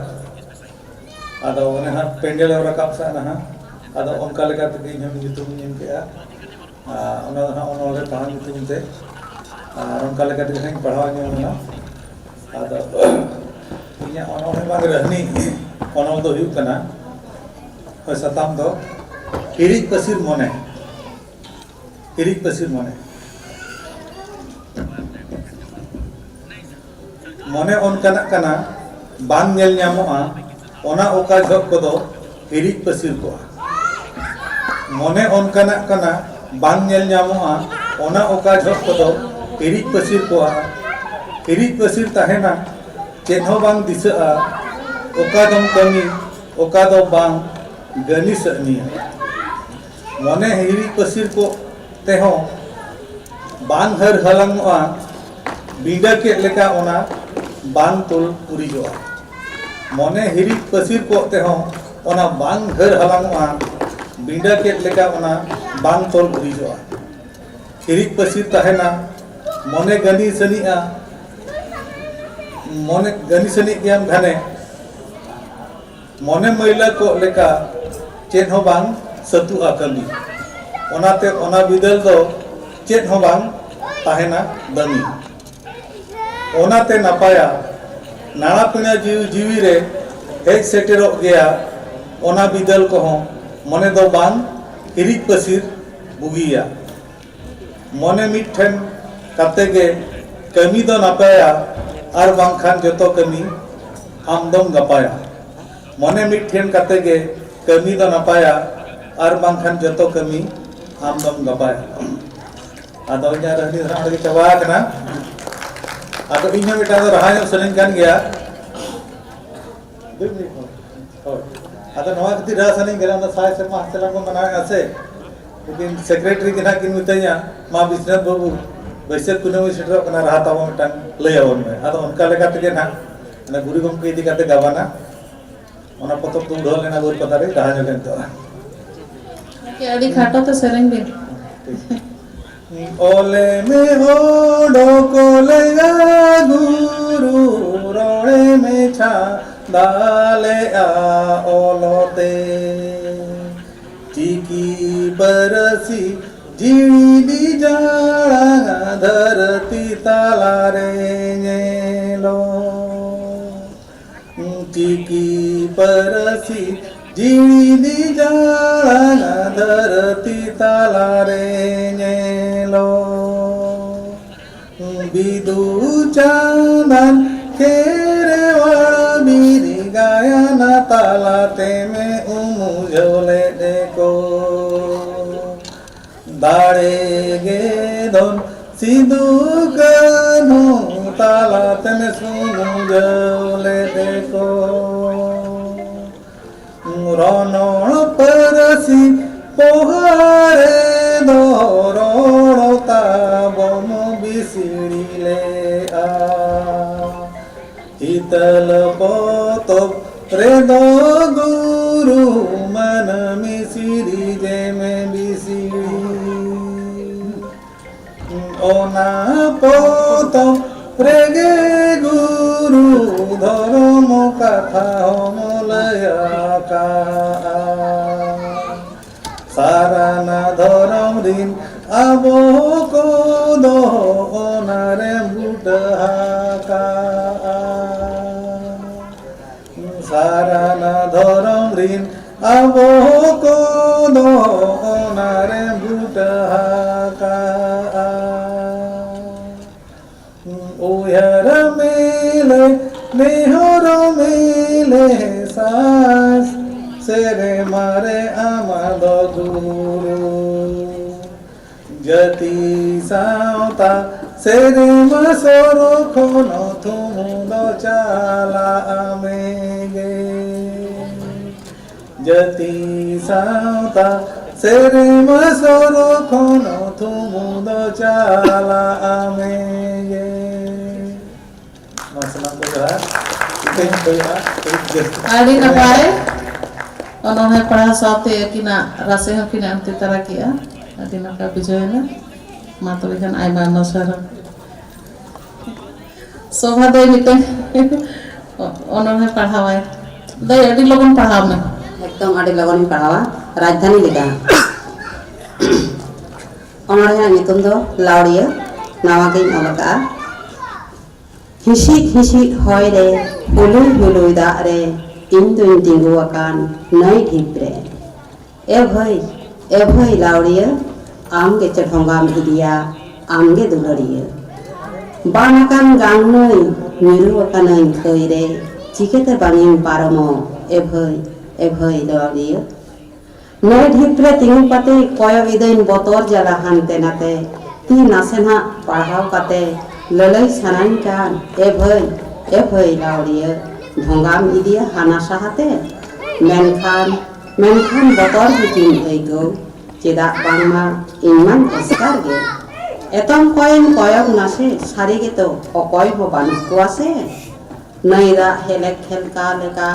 ᱟᱫᱚ ᱚᱱᱮ ᱦᱟᱸᱜ ᱯᱮᱱᱰᱮᱞ ᱮ ᱨᱟᱠᱟᱵ ᱥᱟᱜ ᱱᱟᱦᱟᱜ, ᱟᱫᱚ ᱚᱱᱠᱟ ᱞᱮᱠᱟ ᱛᱮᱜᱮ ᱤᱧ ᱦᱚᱸ ᱧᱩᱛᱩᱢ ᱤᱧ ᱮᱢ ᱠᱮᱜᱼᱟ᱾ ᱟᱨ ᱚᱱᱟ ᱫᱚ ᱦᱟᱸᱜ ᱚᱱᱚᱬᱦᱮ ᱯᱟᱲᱦᱟᱣ ᱧᱩᱛᱩᱢ ᱛᱮ, ᱟᱨ ᱚᱱᱠᱟ ᱞᱮᱠᱟ ᱛᱮᱜᱮ ᱦᱟᱸᱜ ᱤᱧ ᱯᱟᱲᱦᱟᱣ ᱧᱚᱜ ᱮᱱᱟ᱾ ᱟᱫᱚ ᱤᱧᱟᱹᱜ ᱚᱱᱚᱬᱦᱮ ᱵᱟᱝ ᱨᱟᱹᱦᱱᱤ ᱚᱱᱚᱞ ᱫᱚ ᱦᱩᱭᱩᱜ ᱠᱟᱱᱟ, ᱥᱟᱛᱟᱢ ᱫᱚ ᱦᱤᱨᱤᱡ ᱯᱟᱹᱥᱤᱨ ᱢᱚᱱᱮ᱾ ᱦᱤᱨᱤᱡ ᱯᱟᱹᱥᱤᱨ ᱢᱚᱱᱮ᱾ ᱢᱚᱱᱮ ᱚᱱᱠᱟᱱᱟᱜ ᱠᱟᱱᱟ, ᱵᱟᱝ ᱧᱮᱞ ᱧᱟᱢᱚᱜᱼᱟ, ᱚᱱᱟ ᱚᱠᱟ ᱡᱚᱦᱚᱜ ᱠᱚᱫᱚ ᱦᱤᱨᱤᱡ ᱯᱟᱹᱥᱤᱨ ᱠᱚᱜᱼᱟ᱾ ᱢᱚᱱᱮ ᱚᱱᱠᱟᱱᱟᱜ ᱠᱟᱱᱟ, ᱵᱟᱝ ᱧᱮᱞ ᱧᱟᱢᱚᱜᱼᱟ, ᱚᱱᱟ ᱚᱠᱟ ᱡᱚᱦᱚᱜ ᱠᱚᱫᱚ ᱦᱤᱨᱤᱡ ᱯᱟᱹᱥᱤᱨ ᱠᱚᱜᱼᱟ᱾ ᱦᱤᱨᱤᱡ ᱯᱟᱹᱥᱤᱨ ᱛᱟᱦᱮᱱᱟ, ᱪᱮᱫ ᱦᱚᱸ ᱵᱟᱝ ᱫᱤᱥᱟᱹᱜᱼᱟ, ᱚᱠᱟ ᱫᱚᱢ ᱠᱟᱹᱢᱤ, ᱚᱠᱟ ᱫᱚ ᱵᱟᱝ ᱜᱟᱹᱱᱤ ᱥᱟᱹᱜᱱᱤᱭᱟ᱾ ᱢᱚᱱᱮ ᱦᱤᱨᱤᱡ ᱯᱟᱹᱥᱤᱨ ᱠᱚᱜ ᱛᱮᱦᱚᱸ ᱵᱟᱝ ᱦᱟᱹᱨ ᱦᱟᱞᱟᱝᱚᱜᱼᱟ, ᱵᱤᱸᱰᱟᱹ ᱠᱮᱫ ᱞᱮᱠᱟ ᱚᱱᱟ ᱵᱟᱝ ᱛᱚᱞ ᱩᱨᱤᱡᱚᱜᱼᱟ᱾ ᱢᱚᱱᱮ ᱦᱤᱨᱤᱡ ᱯᱟᱹᱥᱤᱨ ᱠᱚᱜ ᱛᱮᱦᱚᱸ ᱚᱱᱟ ᱵᱟᱝ ᱦᱟᱹᱨ ᱦᱟᱞᱟᱝᱚᱜᱼᱟ, ᱵᱤᱸᱰᱟᱹ ᱠᱮᱫ ᱞᱮᱠᱟ ᱚᱱᱟ ᱵᱟᱝ ᱛᱚᱞ ᱩᱨᱤᱡᱚᱜᱼᱟ᱾ ᱦᱤᱨᱤᱡ ᱯᱟᱹᱥᱤᱨ ᱛᱟᱦᱮᱱᱟ, ᱢᱚᱱᱮ ᱜᱟᱹᱱᱤ ᱥᱟᱹᱱᱤᱜᱼᱟ, ᱢᱚᱱᱮ ᱜᱟᱹᱱᱤ ᱥᱟᱹᱱᱤᱜ ᱜᱮᱭᱟᱢ ᱜᱷᱟᱱᱮ, ᱢᱚᱱᱮ ᱢᱟᱹᱭᱞᱟᱹ ᱠᱚᱜ ᱞᱮᱠᱟ ᱪᱮᱫ ᱦᱚᱸ ᱵᱟᱝ ᱥᱟᱹᱛᱩᱜᱼᱟ ᱠᱟᱹᱢᱤ᱾ ᱚᱱᱟᱛᱮ ᱚᱱᱟ ᱵᱤᱫᱟᱹᱞ ᱫᱚ ᱪᱮᱫ ᱦᱚᱸ ᱵᱟᱝ ᱛᱟᱦᱮᱱᱟ ᱫᱟᱹᱢᱤ᱾ ᱚᱱᱟᱛᱮ ᱱᱟᱯᱟᱭᱟ, ᱱᱟᱲᱟ ᱯᱤᱲᱟ ᱡᱤᱣᱤ ᱡᱤᱣᱤ ᱨᱮ ᱦᱮᱡ ᱥᱮᱴᱮᱨᱚᱜ ᱜᱮᱭᱟ ᱚᱱᱟ ᱵᱤᱫᱟᱹᱞ ᱠᱚᱦᱚᱸ, ᱢᱚᱱᱮ ᱫᱚ ᱵᱟᱝ ᱦᱤᱨᱤᱡ ᱯᱟᱹᱥᱤᱨ ᱵᱩᱜᱤᱭᱟ᱾ ᱢᱚᱱᱮ ᱢᱤᱫ ᱴᱷᱮᱱ ᱠᱟᱛᱮ ᱜᱮ ᱠᱟᱹᱢᱤ ᱫᱚ ᱱᱟᱯᱟᱭᱟ, ᱟᱨ ᱵᱟᱝᱠᱷᱟᱱ ᱡᱚᱛᱚ ᱠᱟᱹᱢᱤ ᱟᱢ ᱫᱚᱢ ᱜᱟᱯᱟᱭᱟ᱾ ᱢᱚᱱᱮ ᱢᱤᱫ ᱴᱷᱮᱱ ᱠᱟᱛᱮ ᱜᱮ ᱠᱟᱹᱢᱤ ᱫᱚ ᱱᱟᱯᱟᱭᱟ, ᱟᱨ ᱵᱟᱝᱠᱷᱟᱱ ᱡᱚᱛᱚ ᱠᱟᱹᱢᱤ ᱟᱢ ᱫᱚᱢ ᱜᱟᱯᱟᱭᱟ᱾ ᱟᱫᱚ ᱤᱧᱟᱹᱜ ᱨᱟᱹᱦᱱᱤ ᱫᱚ ᱱᱟᱦᱟᱜ ᱚᱸᱰᱮ ᱜᱮ ᱪᱟᱵᱟ ᱟᱠᱟᱱᱟ᱾ ᱟᱫᱚ ᱤᱧ ᱦᱚᱸ ᱢᱤᱫᱴᱟᱝ ᱫᱚ ᱨᱟᱦᱟ ᱧᱚᱜ ᱥᱟᱱᱟᱧ ᱠᱟᱱ ᱜᱮᱭᱟ᱾ ᱫᱩᱭ ᱢᱤᱱᱤᱴ ᱦᱚᱸ᱾ ᱦᱳᱭ᱾ ᱟᱫᱚ ᱱᱚᱣᱟ ᱠᱷᱟᱹᱛᱤᱨ ᱨᱟᱦᱟ ᱥᱟᱱᱟᱧ ᱠᱟᱱᱟ, ᱚᱱᱟ ᱥᱟᱭ ᱥᱮᱨᱢᱟ ᱦᱟᱸᱥᱮᱞᱟ ᱠᱚ ᱢᱟᱱᱟᱣᱮᱫᱼᱟ ᱥᱮ, ᱩᱱᱠᱤᱱ ᱥᱮᱠᱨᱮᱴᱟᱨᱤ ᱜᱮ ᱱᱟᱦᱟᱜ ᱠᱤᱱ ᱢᱤᱛᱟᱹᱧᱟ, "ᱢᱟ ᱵᱤᱥᱱᱟᱛᱷ ᱵᱟᱹᱵᱩ, ᱵᱟᱹᱭᱥᱟᱹᱠᱷ ᱠᱩᱱᱟᱹᱢᱤ ᱥᱮᱴᱮᱨᱚᱜ ᱠᱟᱱᱟ, ᱨᱟᱦᱟ ᱛᱟᱵᱚ ᱢᱤᱫᱴᱟᱝ ᱞᱟᱹᱭ ᱟᱵᱚᱱ ᱢᱮ᱾" ᱟᱫᱚ ᱚᱱᱠᱟ ᱞᱮᱠᱟ ᱛᱮᱜᱮ ᱱᱟᱦᱟᱜ ᱚᱱᱟ ᱜᱩᱨᱩ ᱜᱚᱢᱠᱮ ᱤᱫᱤ ᱠᱟᱛᱮ ᱜᱟᱵᱟᱱᱟ, ᱚᱱᱟ ᱯᱚᱛᱚᱵ ᱠᱚ ᱩᱰᱷᱟᱹᱣ ᱞᱮᱱᱟ ᱵᱳᱞᱠᱟᱛᱟ ᱨᱮ, ᱨᱟᱦᱟ ᱧᱚᱜ ᱮᱱ ᱛᱟᱵᱚᱱᱟ᱾ ᱜᱚᱢᱠᱮ, ᱟᱹᱰᱤ ᱠᱷᱟᱴᱚ ᱛᱮ ᱥᱮᱨᱮᱧ ᱵᱤᱱ᱾ ᱴᱷᱤᱠ᱾ ᱚᱞᱮ ᱢᱮ ᱚᱰᱚᱠ ᱞᱮᱭᱟ ᱜᱩᱨᱩ, ᱨᱚᱲᱮ ᱢᱮ ᱪᱷᱟᱸᱫᱟ ᱞᱮᱜᱼᱟ ᱚᱞᱚᱛᱮ᱾ ᱪᱤᱠᱤ ᱯᱟᱹᱨᱥᱤ ᱡᱤᱣᱤ ᱡᱟᱲᱟᱝ ᱫᱷᱟᱹᱨᱛᱤ ᱛᱟᱞᱟᱨᱮ ᱧᱮᱞᱚᱜ᱾ ᱪᱤᱠᱤ ᱯᱟᱹᱨᱥᱤ ᱡᱤᱲᱤ ᱡᱟᱲᱟᱝ ᱫᱷᱟᱹᱨᱛᱤ ᱛᱟᱞᱟᱨᱮ ᱧᱮᱞᱚᱜ ᱵᱤᱫᱩ ᱪᱟᱸᱫᱟᱱ ᱠᱷᱮᱨᱣᱟᱲ ᱵᱤᱨ ᱜᱟᱭᱟᱱ ᱛᱟᱞᱟᱛᱮᱢ ᱩᱢᱩᱞ ᱞᱮᱫ ᱠᱚ᱾ ᱫᱟᱲᱮ ᱜᱮ ᱫᱷᱚᱱ ᱥᱤᱫᱩ ᱠᱟᱹᱱᱦᱩ ᱛᱟᱞᱟᱛᱮᱢ ᱥᱩᱢᱩᱡᱷᱟᱹᱣ ᱞᱮᱫ ᱠᱚ᱾ ᱨᱚᱱᱚᱲ ᱯᱟᱹᱨᱥᱤ ᱯᱚᱦᱟ ᱨᱮᱫᱚ ᱨᱚᱲ ᱛᱟᱵᱚᱢ ᱵᱤᱥᱲᱤ ᱞᱮᱜᱼᱟ᱾ ᱦᱤᱛᱟᱹᱞ ᱯᱚᱛᱚᱵ ᱨᱮᱫᱚ ᱜᱩᱨᱩ ᱢᱟᱹᱱᱢᱤ ᱥᱤᱨᱤᱡᱮᱢ ᱵᱤᱥᱲᱤ᱾ ᱚᱱᱟ ᱯᱚᱛᱚᱵ ᱨᱮᱜᱮ ᱜᱩᱨᱩ ᱫᱷᱚᱨᱚᱢ ᱠᱟᱛᱷᱟ ᱦᱚᱸᱢ ᱞᱟᱹᱭ ᱟᱠᱟᱜᱼᱟ᱾ ᱥᱟᱨᱟᱱᱟ ᱫᱷᱚᱨᱚᱢ ᱨᱤᱱ ᱟᱵᱚ ᱠᱚᱫᱚ ᱚᱱᱟᱨᱮ ᱵᱩᱴᱟᱹ ᱟᱠᱟᱜᱼᱟ᱾ ᱥᱟᱨᱟᱱᱟ ᱫᱷᱚᱨᱚᱢ ᱨᱤᱱ ᱟᱵᱚ ᱠᱚᱫᱚ ᱚᱱᱟᱨᱮ ᱵᱩᱴᱟᱹ ᱟᱠᱟᱜᱼᱟ᱾ ᱩᱭᱦᱟᱹᱨ ᱢᱮᱞᱮ, ᱱᱮᱦᱚᱨ ᱢᱮᱞᱮ, ᱥᱟᱥ ᱥᱮᱨᱢᱟ ᱨᱮ ᱟᱢᱟᱫᱚ ᱜᱩᱨᱩ᱾ ᱡᱟᱹᱛᱤ ᱥᱟᱶᱛᱟ ᱥᱮᱨᱢᱟ ᱥᱚᱨᱚ ᱠᱷᱚᱱ ᱛᱷᱩᱢ ᱫᱚ ᱪᱟᱞᱟᱜ ᱢᱮᱜᱮ᱾ ᱡᱟᱹᱛᱤ ᱥᱟᱶᱛᱟ ᱥᱮᱨᱢᱟ ᱥᱚᱨᱚ ᱠᱷᱚᱱ ᱛᱷᱩᱢ ᱫᱚ ᱪᱟᱞᱟᱜ ᱢᱮᱜᱮ᱾ ᱢᱟ ᱥᱟᱱᱟᱢ ᱠᱚ ᱡᱚᱦᱟᱨ᱾ ᱤᱠᱟᱹᱧ ᱠᱷᱚᱡᱚᱜᱼᱟ, ᱟᱹᱰᱤ ᱡᱟᱹᱥᱛᱤ᱾ ᱟᱹᱰᱤ ᱱᱟᱯᱟᱭ᱾ ᱚᱱᱚᱬᱦᱮ ᱯᱟᱲᱦᱟᱣ ᱥᱟᱶᱛᱮ ᱟᱹᱠᱤᱱᱟᱜ ᱨᱟᱥᱮ ᱦᱚᱸᱠᱤᱱ ᱟᱱᱛᱤ ᱛᱟᱨᱟ ᱠᱮᱜᱼᱟ᱾ ᱟᱹᱰᱤ ᱱᱟᱯᱟᱭ ᱵᱩᱡᱷᱟᱹᱣ ᱮᱱᱟ᱾ ᱢᱟ ᱛᱚᱵᱮ ᱠᱷᱟᱱ ᱟᱭᱢᱟ ᱟᱭᱢᱟ ᱥᱟᱨᱦᱟᱣ᱾ ᱥᱳᱵᱷᱟ ᱫᱟᱹᱭ ᱢᱤᱫᱴᱟᱝ ᱚᱱᱚᱬᱦᱮ ᱯᱟᱲᱦᱟᱣᱟᱭ᱾ ᱫᱟᱹᱭ, ᱟᱹᱰᱤ ᱞᱚᱜᱚᱱ ᱯᱟᱲᱦᱟᱣ ᱢᱮ᱾ ᱮᱠᱫᱚᱢ ᱟᱹᱰᱤ ᱞᱚᱜᱚᱱᱤᱧ ᱯᱟᱲᱦᱟᱣᱟ, ᱨᱟᱡᱽᱫᱷᱟᱱᱤ ᱞᱮᱠᱟ᱾ ᱚᱱᱚᱬᱦᱮ ᱨᱮᱱᱟᱜ ᱧᱩᱛᱩᱢ ᱫᱚ ᱞᱟᱣᱲᱤᱭᱟᱹ, ᱱᱟᱣᱟ ᱜᱤᱧ ᱚᱞ ᱟᱠᱟᱫᱼᱟ᱾ ᱦᱤᱸᱥᱤᱫ ᱦᱤᱸᱥᱤᱫ ᱦᱚᱭ ᱨᱮ, ᱦᱩᱞᱩᱭ ᱦᱩᱞᱩᱭ ᱫᱟᱜ ᱨᱮ, ᱤᱧ ᱫᱩᱧ ᱛᱤᱸᱜᱩ ᱟᱠᱟᱱ ᱱᱟᱹᱭ ᱰᱷᱤᱯ ᱨᱮ᱾ ᱮ ᱵᱷᱟᱹᱭ, ᱮ ᱵᱷᱟᱹᱭ ᱞᱟᱣᱲᱤᱭᱟᱹ, ᱟᱢ ᱜᱮ ᱪᱚ ᱰᱷᱚᱸᱜᱟᱢ ᱤᱫᱤᱭᱟ, ᱟᱢ ᱜᱮ ᱫᱩᱞᱟᱹᱲᱤᱭᱟᱹ᱾ ᱵᱟᱱ ᱟᱠᱟᱱ ᱜᱟᱝ ᱱᱟᱹᱭ, ᱧᱩᱨᱩ ᱟᱠᱟᱱᱟᱹᱧ ᱠᱷᱟᱹᱭ ᱨᱮ, ᱪᱤᱠᱟᱹᱛᱮ ᱵᱟᱝ ᱤᱧ ᱯᱟᱨᱚᱢᱚᱜ, ᱮ ᱵᱷᱟᱹᱭ, ᱮ ᱵᱷᱟᱹᱭ ᱞᱟᱣᱲᱤᱭᱟᱹ᱾ ᱱᱟᱹᱭ ᱰᱷᱤᱯ ᱨᱮ ᱛᱤᱸᱜᱩ ᱠᱟᱛᱮ ᱠᱚᱭᱚᱜ ᱤᱫᱟᱹᱧ ᱵᱚᱛᱚᱨ ᱡᱟᱞᱟ ᱦᱟᱱᱛᱮ ᱱᱟᱛᱮ᱾ ᱛᱤ ᱱᱟᱥᱮ ᱱᱟᱜ ᱯᱟᱲᱦᱟᱣ ᱠᱟᱛᱮ ᱞᱟᱹᱞᱟᱹᱭ ᱥᱟᱱᱟᱧ ᱠᱟᱱ, ᱮ ᱵᱷᱟᱹᱭ, ᱮ ᱵᱷᱟᱹᱭ ᱞᱟᱣᱲᱤᱭᱟᱹ, ᱰᱷᱚᱸᱜᱟᱢ ᱤᱫᱤᱭᱟ ᱦᱟᱱᱟ ᱥᱟᱦᱟᱛᱮ? ᱢᱮᱱᱠᱷᱟᱱ, ᱢᱮᱱᱠᱷᱟᱱ ᱵᱚᱛᱚᱨ ᱜᱮᱪᱤᱧ ᱟᱹᱭᱠᱟᱹᱣ, ᱪᱮᱫᱟᱜ ᱵᱟᱝᱢᱟ ᱤᱧ ᱢᱟᱧ ᱮᱥᱠᱟᱨ ᱜᱮ᱾ ᱮᱛᱚᱢ ᱠᱚᱭᱮᱧ ᱠᱚᱭᱚᱜ ᱱᱟᱥᱮ, ᱥᱟᱹᱨᱤ ᱜᱮᱛᱚ ᱚᱠᱚᱭ ᱦᱚᱸ ᱵᱟᱹᱱᱩᱜ ᱠᱚᱣᱟ ᱥᱮ᱾ ᱱᱟᱹᱭ ᱫᱟᱜ ᱦᱮᱞᱮᱠ ᱦᱮᱞᱠᱟ ᱞᱮᱠᱟ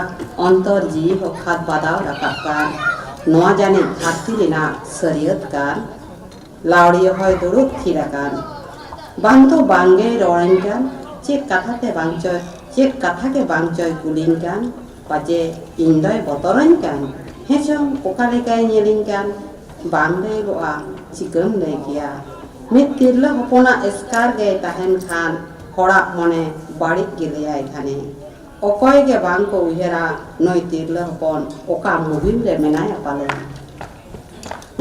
ᱚᱱᱛᱚᱨ ᱡᱤᱣᱤ ᱦᱚᱠᱷᱟᱛ ᱵᱟᱫᱟᱣ ᱨᱟᱠᱟᱵ ᱠᱟᱱ᱾ ᱱᱚᱣᱟ ᱡᱟᱹᱱᱤᱡ ᱫᱷᱟᱹᱨᱛᱤ ᱨᱮᱱᱟᱜ ᱥᱟᱹᱨᱭᱟᱹᱛ ᱠᱟᱱ᱾ ᱞᱟᱣᱲᱤᱭᱟᱹ ᱦᱚᱸᱭ ᱫᱩᱲᱩᱵ ᱛᱷᱤᱨ ᱟᱠᱟᱱ᱾ ᱵᱟᱝ ᱫᱚ ᱵᱟᱝ ᱜᱮᱭ ᱨᱚᱲᱟᱹᱧ ᱠᱟᱱ, ᱪᱮᱫ ᱠᱟᱛᱷᱟ ᱛᱮ ᱵᱟᱝ ᱪᱚᱭ, ᱪᱮᱫ ᱠᱟᱛᱷᱟ ᱜᱮ ᱵᱟᱝ ᱪᱚᱭ ᱠᱩᱞᱤᱧ ᱠᱟᱱ᱾ ᱯᱟᱪᱮ ᱤᱧ ᱫᱚᱭ ᱵᱚᱛᱚᱨᱟᱹᱧ ᱠᱟᱱ᱾ ᱦᱮᱸ ᱪᱚᱝ, ᱚᱠᱟ ᱞᱮᱠᱟᱭ ᱧᱮᱞᱤᱧ ᱠᱟᱱ? ᱵᱟᱝ ᱞᱟᱹᱭᱚᱜᱼᱟ, ᱪᱤᱠᱟᱹᱢ ᱞᱟᱹᱭ ᱠᱮᱭᱟ? ᱢᱤᱫ ᱛᱤᱨᱞᱟᱹ ᱦᱚᱯᱚᱱᱟᱜ ᱮᱥᱠᱟᱨ ᱜᱮᱭ ᱛᱟᱦᱮᱱ ᱠᱷᱟᱱ, ᱦᱚᱲᱟᱜ ᱢᱚᱱᱮ ᱵᱟᱹᱲᱤᱡ ᱜᱮ ᱞᱟᱹᱭᱟᱭ ᱜᱷᱟᱱᱮ᱾ ᱚᱠᱚᱭ ᱜᱮ ᱵᱟᱝ ᱠᱚ ᱩᱭᱦᱟᱹᱨᱟ, ᱱᱩᱭ ᱛᱤᱨᱞᱟᱹ ᱦᱚᱯᱚᱱ ᱚᱠᱟ ᱢᱩᱦᱤᱢ ᱨᱮ ᱢᱮᱱᱟᱭᱟ ᱯᱟᱞᱮ᱾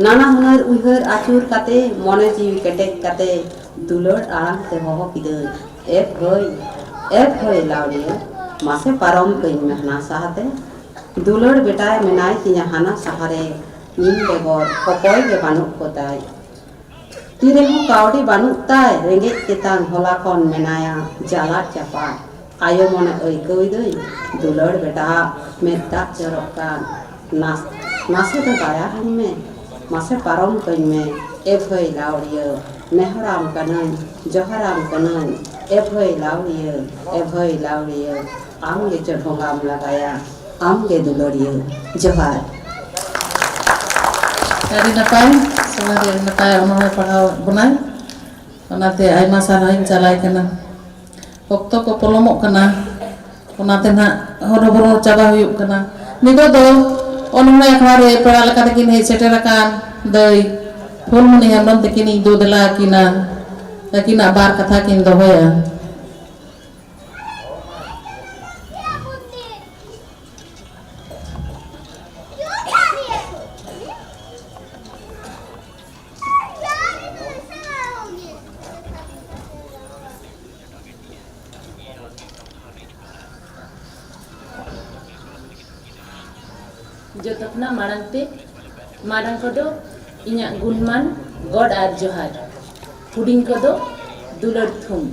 ᱱᱟᱱᱟ ᱦᱩᱱᱟᱹᱨ ᱩᱭᱦᱟᱹᱨ ᱟᱹᱪᱩᱨ ᱠᱟᱛᱮ, ᱢᱚᱱᱮ ᱡᱤᱣᱤ ᱠᱮᱴᱮᱡ ᱠᱟᱛᱮ, ᱫᱩᱞᱟᱹᱲ ᱟᱲᱟᱝ ᱛᱮ ᱦᱚᱦᱚ ᱠᱤᱫᱟᱹᱧ, "ᱮ ᱵᱷᱟᱹᱭ, ᱮ ᱵᱷᱟᱹᱭ ᱞᱟᱣᱲᱤᱭᱟᱹ, ᱢᱟᱥᱮ ᱯᱟᱨᱚᱢ ᱠᱟᱹᱧ ᱢᱮ ᱦᱟᱱᱟ ᱥᱟᱦᱟᱛᱮ᱾ ᱫᱩᱞᱟᱹᱲ ᱵᱮᱴᱟᱭ ᱢᱮᱱᱟᱭ ᱛᱤᱧᱟ ᱦᱟᱱᱟ ᱥᱟᱦᱟᱨᱮ, ᱤᱧ ᱵᱮᱜᱚᱨ ᱚᱠᱚᱭ ᱜᱮ ᱵᱟᱹᱱᱩᱜ ᱠᱚ ᱛᱟᱭ᱾ ᱛᱤ ᱨᱮᱦᱚᱸ ᱠᱟᱹᱣᱰᱤ ᱵᱟᱹᱱᱩᱜ ᱛᱟᱭ, ᱨᱮᱸᱜᱮᱡ ᱛᱮᱛᱟᱝ ᱦᱚᱞᱟ ᱠᱷᱚᱱ ᱢᱮᱱᱟᱭᱟ ᱡᱟᱞᱟᱫ ᱪᱟᱯᱟᱫ᱾ ᱟᱭᱳ ᱢᱚᱱᱮ ᱟᱹᱭᱠᱟᱹᱣ ᱫᱟᱹᱧ, ᱫᱩᱞᱟᱹᱲ ᱵᱮᱴᱟᱣᱟᱜ ᱢᱮᱫ ᱫᱟᱜ ᱡᱚᱨᱚᱜ ᱠᱟᱱ᱾ ᱱᱟᱥ-, ᱱᱟᱥᱮ ᱫᱚ ᱫᱟᱭᱟ ᱟᱹᱧ ᱢᱮ, ᱢᱟᱥᱮ ᱯᱟᱨᱚᱢ ᱠᱟᱹᱧ ᱢᱮ, ᱮ ᱵᱷᱟᱹᱭ ᱞᱟᱣᱲᱤᱭᱟᱹ, ᱱᱮᱦᱚᱨᱟᱢ ᱠᱟᱹᱱᱟᱹᱧ, ᱡᱚᱦᱟᱨᱟᱢ ᱠᱟᱹᱱᱟᱹᱧ, ᱮ ᱵᱷᱟᱹᱭ ᱞᱟᱣᱲᱤᱭᱟᱹ, ᱮ ᱵᱷᱟᱹᱭ ᱞᱟᱣᱲᱤᱭᱟᱹ, ᱟᱢ ᱜᱮᱪᱚ ᱰᱷᱚᱸᱜᱟᱢ ᱞᱟᱜᱟᱭᱟ, ᱟᱢ ᱜᱮ ᱫᱩᱞᱟᱹᱲᱤᱭᱟᱹ᱾" ᱡᱚᱦᱟᱨ᱾ ᱟᱹᱰᱤ ᱱᱟᱯᱟᱭ, ᱥᱚᱢᱟᱡᱽ ᱟᱹᱰᱤ ᱱᱟᱯᱟᱭ ᱚᱱᱚᱬᱦᱮ ᱯᱟᱲᱦᱟᱣ ᱵᱚᱱᱟᱭ, ᱚᱱᱟᱛᱮ ᱟᱭᱢᱟ ᱥᱟᱨᱦᱟᱣᱤᱧ ᱪᱟᱞᱟᱭ ᱠᱟᱱᱟ᱾ ᱚᱠᱛᱚ ᱠᱚ ᱯᱚᱞᱚᱢᱚᱜ ᱠᱟᱱᱟ, ᱚᱱᱟᱛᱮ ᱱᱟᱦᱟᱜ ᱦᱚᱨᱚᱵᱚᱨᱚ ᱪᱟᱵᱟ ᱦᱩᱭᱩᱜ ᱠᱟᱱᱟ᱾ ᱱᱤᱛᱚᱜ ᱫᱚ ᱚᱱᱚᱬᱦᱮ ᱟᱠᱷᱲᱟ ᱨᱮ ᱯᱮᱲᱟ ᱞᱮᱠᱟ ᱛᱮᱠᱤᱱ ᱦᱮᱡ ᱥᱮᱴᱮᱨ ᱟᱠᱟᱱ ᱫᱟᱹᱭ ᱯᱷᱩᱞᱢᱚᱱᱤ ᱦᱮᱢᱵᱨᱚᱢ ᱛᱟᱹᱠᱤᱱ ᱤᱧ ᱫᱩ ᱫᱮᱞᱟ ᱟᱹᱠᱤᱱᱟ, ᱟᱹᱠᱤᱱᱟᱜ ᱵᱟᱨ ᱠᱟᱛᱷᱟ ᱠᱤᱱ ᱫᱚᱦᱚᱭᱟ᱾ ᱡᱚᱛᱚ ᱠᱷᱚᱱᱟᱜ ᱢᱟᱲᱟᱝ ᱛᱮ, ᱢᱟᱨᱟᱝ ᱠᱚᱫᱚ ᱤᱧᱟᱹᱜ ᱜᱩᱱᱢᱟᱱ ᱜᱚᱰ ᱟᱨ ᱡᱚᱦᱟᱨ, ᱦᱩᱰᱤᱧ ᱠᱚᱫᱚ ᱫᱩᱞᱟᱹᱲ ᱛᱷᱩᱢ᱾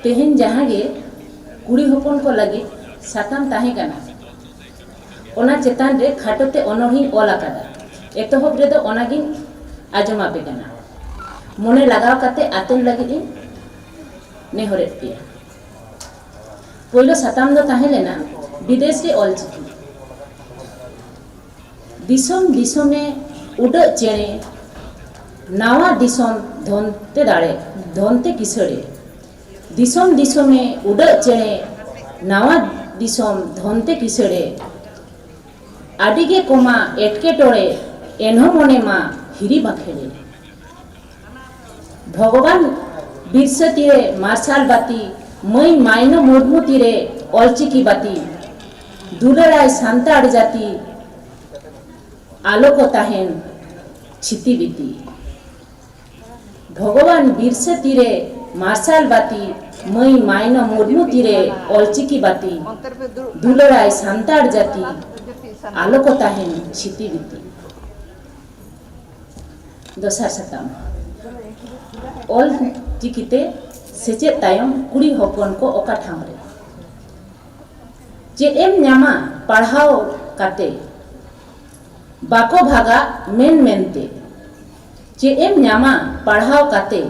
ᱛᱮᱦᱮᱧ ᱡᱟᱦᱟᱸ ᱜᱮ ᱠᱩᱲᱤ ᱦᱚᱯᱚᱱ ᱠᱚ ᱞᱟᱹᱜᱤᱫ ᱥᱟᱛᱟᱢ ᱛᱟᱦᱮᱸ ᱠᱟᱱᱟ, ᱚᱱᱟ ᱪᱮᱛᱟᱱ ᱨᱮ ᱠᱷᱟᱴᱚ ᱛᱮ ᱚᱱᱚᱬᱦᱮᱧ ᱚᱞ ᱟᱠᱟᱫᱟ᱾ ᱮᱛᱚᱦᱚᱵ ᱨᱮᱫᱚ ᱚᱱᱟᱜᱤᱧ ᱟᱸᱡᱚᱢ ᱟᱯᱮ ᱠᱟᱱᱟ᱾ ᱢᱚᱱᱮ ᱞᱟᱜᱟᱣ ᱠᱟᱛᱮ ᱟᱛᱮᱱ ᱞᱟᱹᱜᱤᱫ ᱤᱧ ᱱᱮᱦᱚᱨᱮᱫ ᱯᱮᱭᱟ᱾ ᱯᱳᱭᱞᱳ ᱥᱟᱛᱟᱢ ᱫᱚ ᱛᱟᱦᱮᱸ ᱞᱮᱱᱟ ᱵᱤᱫᱮᱥ ᱨᱮ ᱚᱞᱪᱤᱠᱤ᱾ ᱫᱤᱥᱚᱢ ᱫᱤᱥᱚᱢᱮ ᱩᱰᱟᱹᱜ ᱪᱮᱬᱮ, ᱱᱟᱣᱟ ᱫᱤᱥᱚᱢ ᱫᱷᱚᱱ ᱛᱮ ᱫᱟᱲᱮ, ᱫᱷᱚᱱ ᱛᱮ ᱠᱤᱥᱟᱹᱲᱮ᱾ ᱫᱤᱥᱚᱢ ᱫᱤᱥᱚᱢᱮ ᱩᱰᱟᱹᱜ ᱪᱮᱬᱮ, ᱱᱟᱣᱟ ᱫᱤᱥᱚᱢ ᱫᱷᱚᱱ ᱛᱮ ᱠᱤᱥᱟᱹᱲᱮ᱾ ᱟᱹᱰᱤ ᱜᱮ ᱠᱚᱢᱟ ᱮᱴᱠᱮᱴᱚᱬᱮ, ᱮᱱᱦᱚᱸ ᱢᱚᱱᱮ ᱢᱟ ᱦᱤᱨᱤ ᱵᱟᱸᱠᱷᱮᱲᱮ᱾ ᱵᱷᱚᱜᱚᱵᱟᱱ ᱵᱤᱨᱥᱟᱹ ᱛᱤᱨᱮ ᱢᱟᱨᱥᱟᱞ ᱵᱟᱹᱛᱤ, ᱢᱟᱹᱭ ᱢᱟᱭᱱᱚ ᱢᱩᱨᱢᱩ ᱛᱤᱨᱮ ᱚᱞᱪᱤᱠᱤ ᱵᱟᱹᱛᱤ, ᱫᱩᱞᱟᱹᱲᱟᱭ ᱥᱟᱱᱛᱟᱲ ᱡᱟᱹᱛᱤ, ᱟᱞᱚ ᱠᱚ ᱛᱟᱦᱮᱱ ᱪᱷᱤᱛᱤ ᱵᱤᱛᱤ᱾ ᱵᱷᱚᱜᱚᱵᱟᱱ ᱵᱤᱨᱥᱟᱹ ᱛᱤᱨᱮ ᱢᱟᱨᱥᱟᱞ ᱵᱟᱹᱛᱤ, ᱢᱟᱹᱭ ᱢᱟᱭᱱᱚ ᱢᱩᱨᱢᱩ ᱛᱤᱨᱮ ᱚᱞᱪᱤᱠᱤ ᱵᱟᱹᱛᱤ, ᱫᱩᱞᱟᱹᱲᱟᱭ ᱥᱟᱱᱛᱟᱲ ᱡᱟᱹᱛᱤ, ᱟᱞᱚ ᱠᱚ ᱛᱟᱦᱮᱱ ᱪᱷᱤᱛᱤ ᱵᱤᱛᱤ᱾ ᱫᱚᱥᱟᱨ ᱥᱟᱛᱟᱢ, ᱚᱞ ᱪᱤᱠᱤᱛᱮ ᱥᱮᱪᱮᱫ ᱛᱟᱭᱚᱢ ᱠᱩᱲᱤ ᱦᱚᱯᱚᱱ ᱠᱚ ᱚᱠᱟ ᱴᱷᱟᱶ ᱨᱮ? ᱪᱮᱫ ᱮᱢ ᱧᱟᱢᱟ ᱯᱟᱲᱦᱟᱣ ᱠᱟᱛᱮ, ᱵᱟᱠᱚ ᱵᱷᱟᱜᱟᱜ ᱢᱮᱱ ᱢᱮᱱᱛᱮ? ᱪᱮᱫ ᱮᱢ ᱧᱟᱢᱟ ᱯᱟᱲᱦᱟᱣ ᱠᱟᱛᱮ,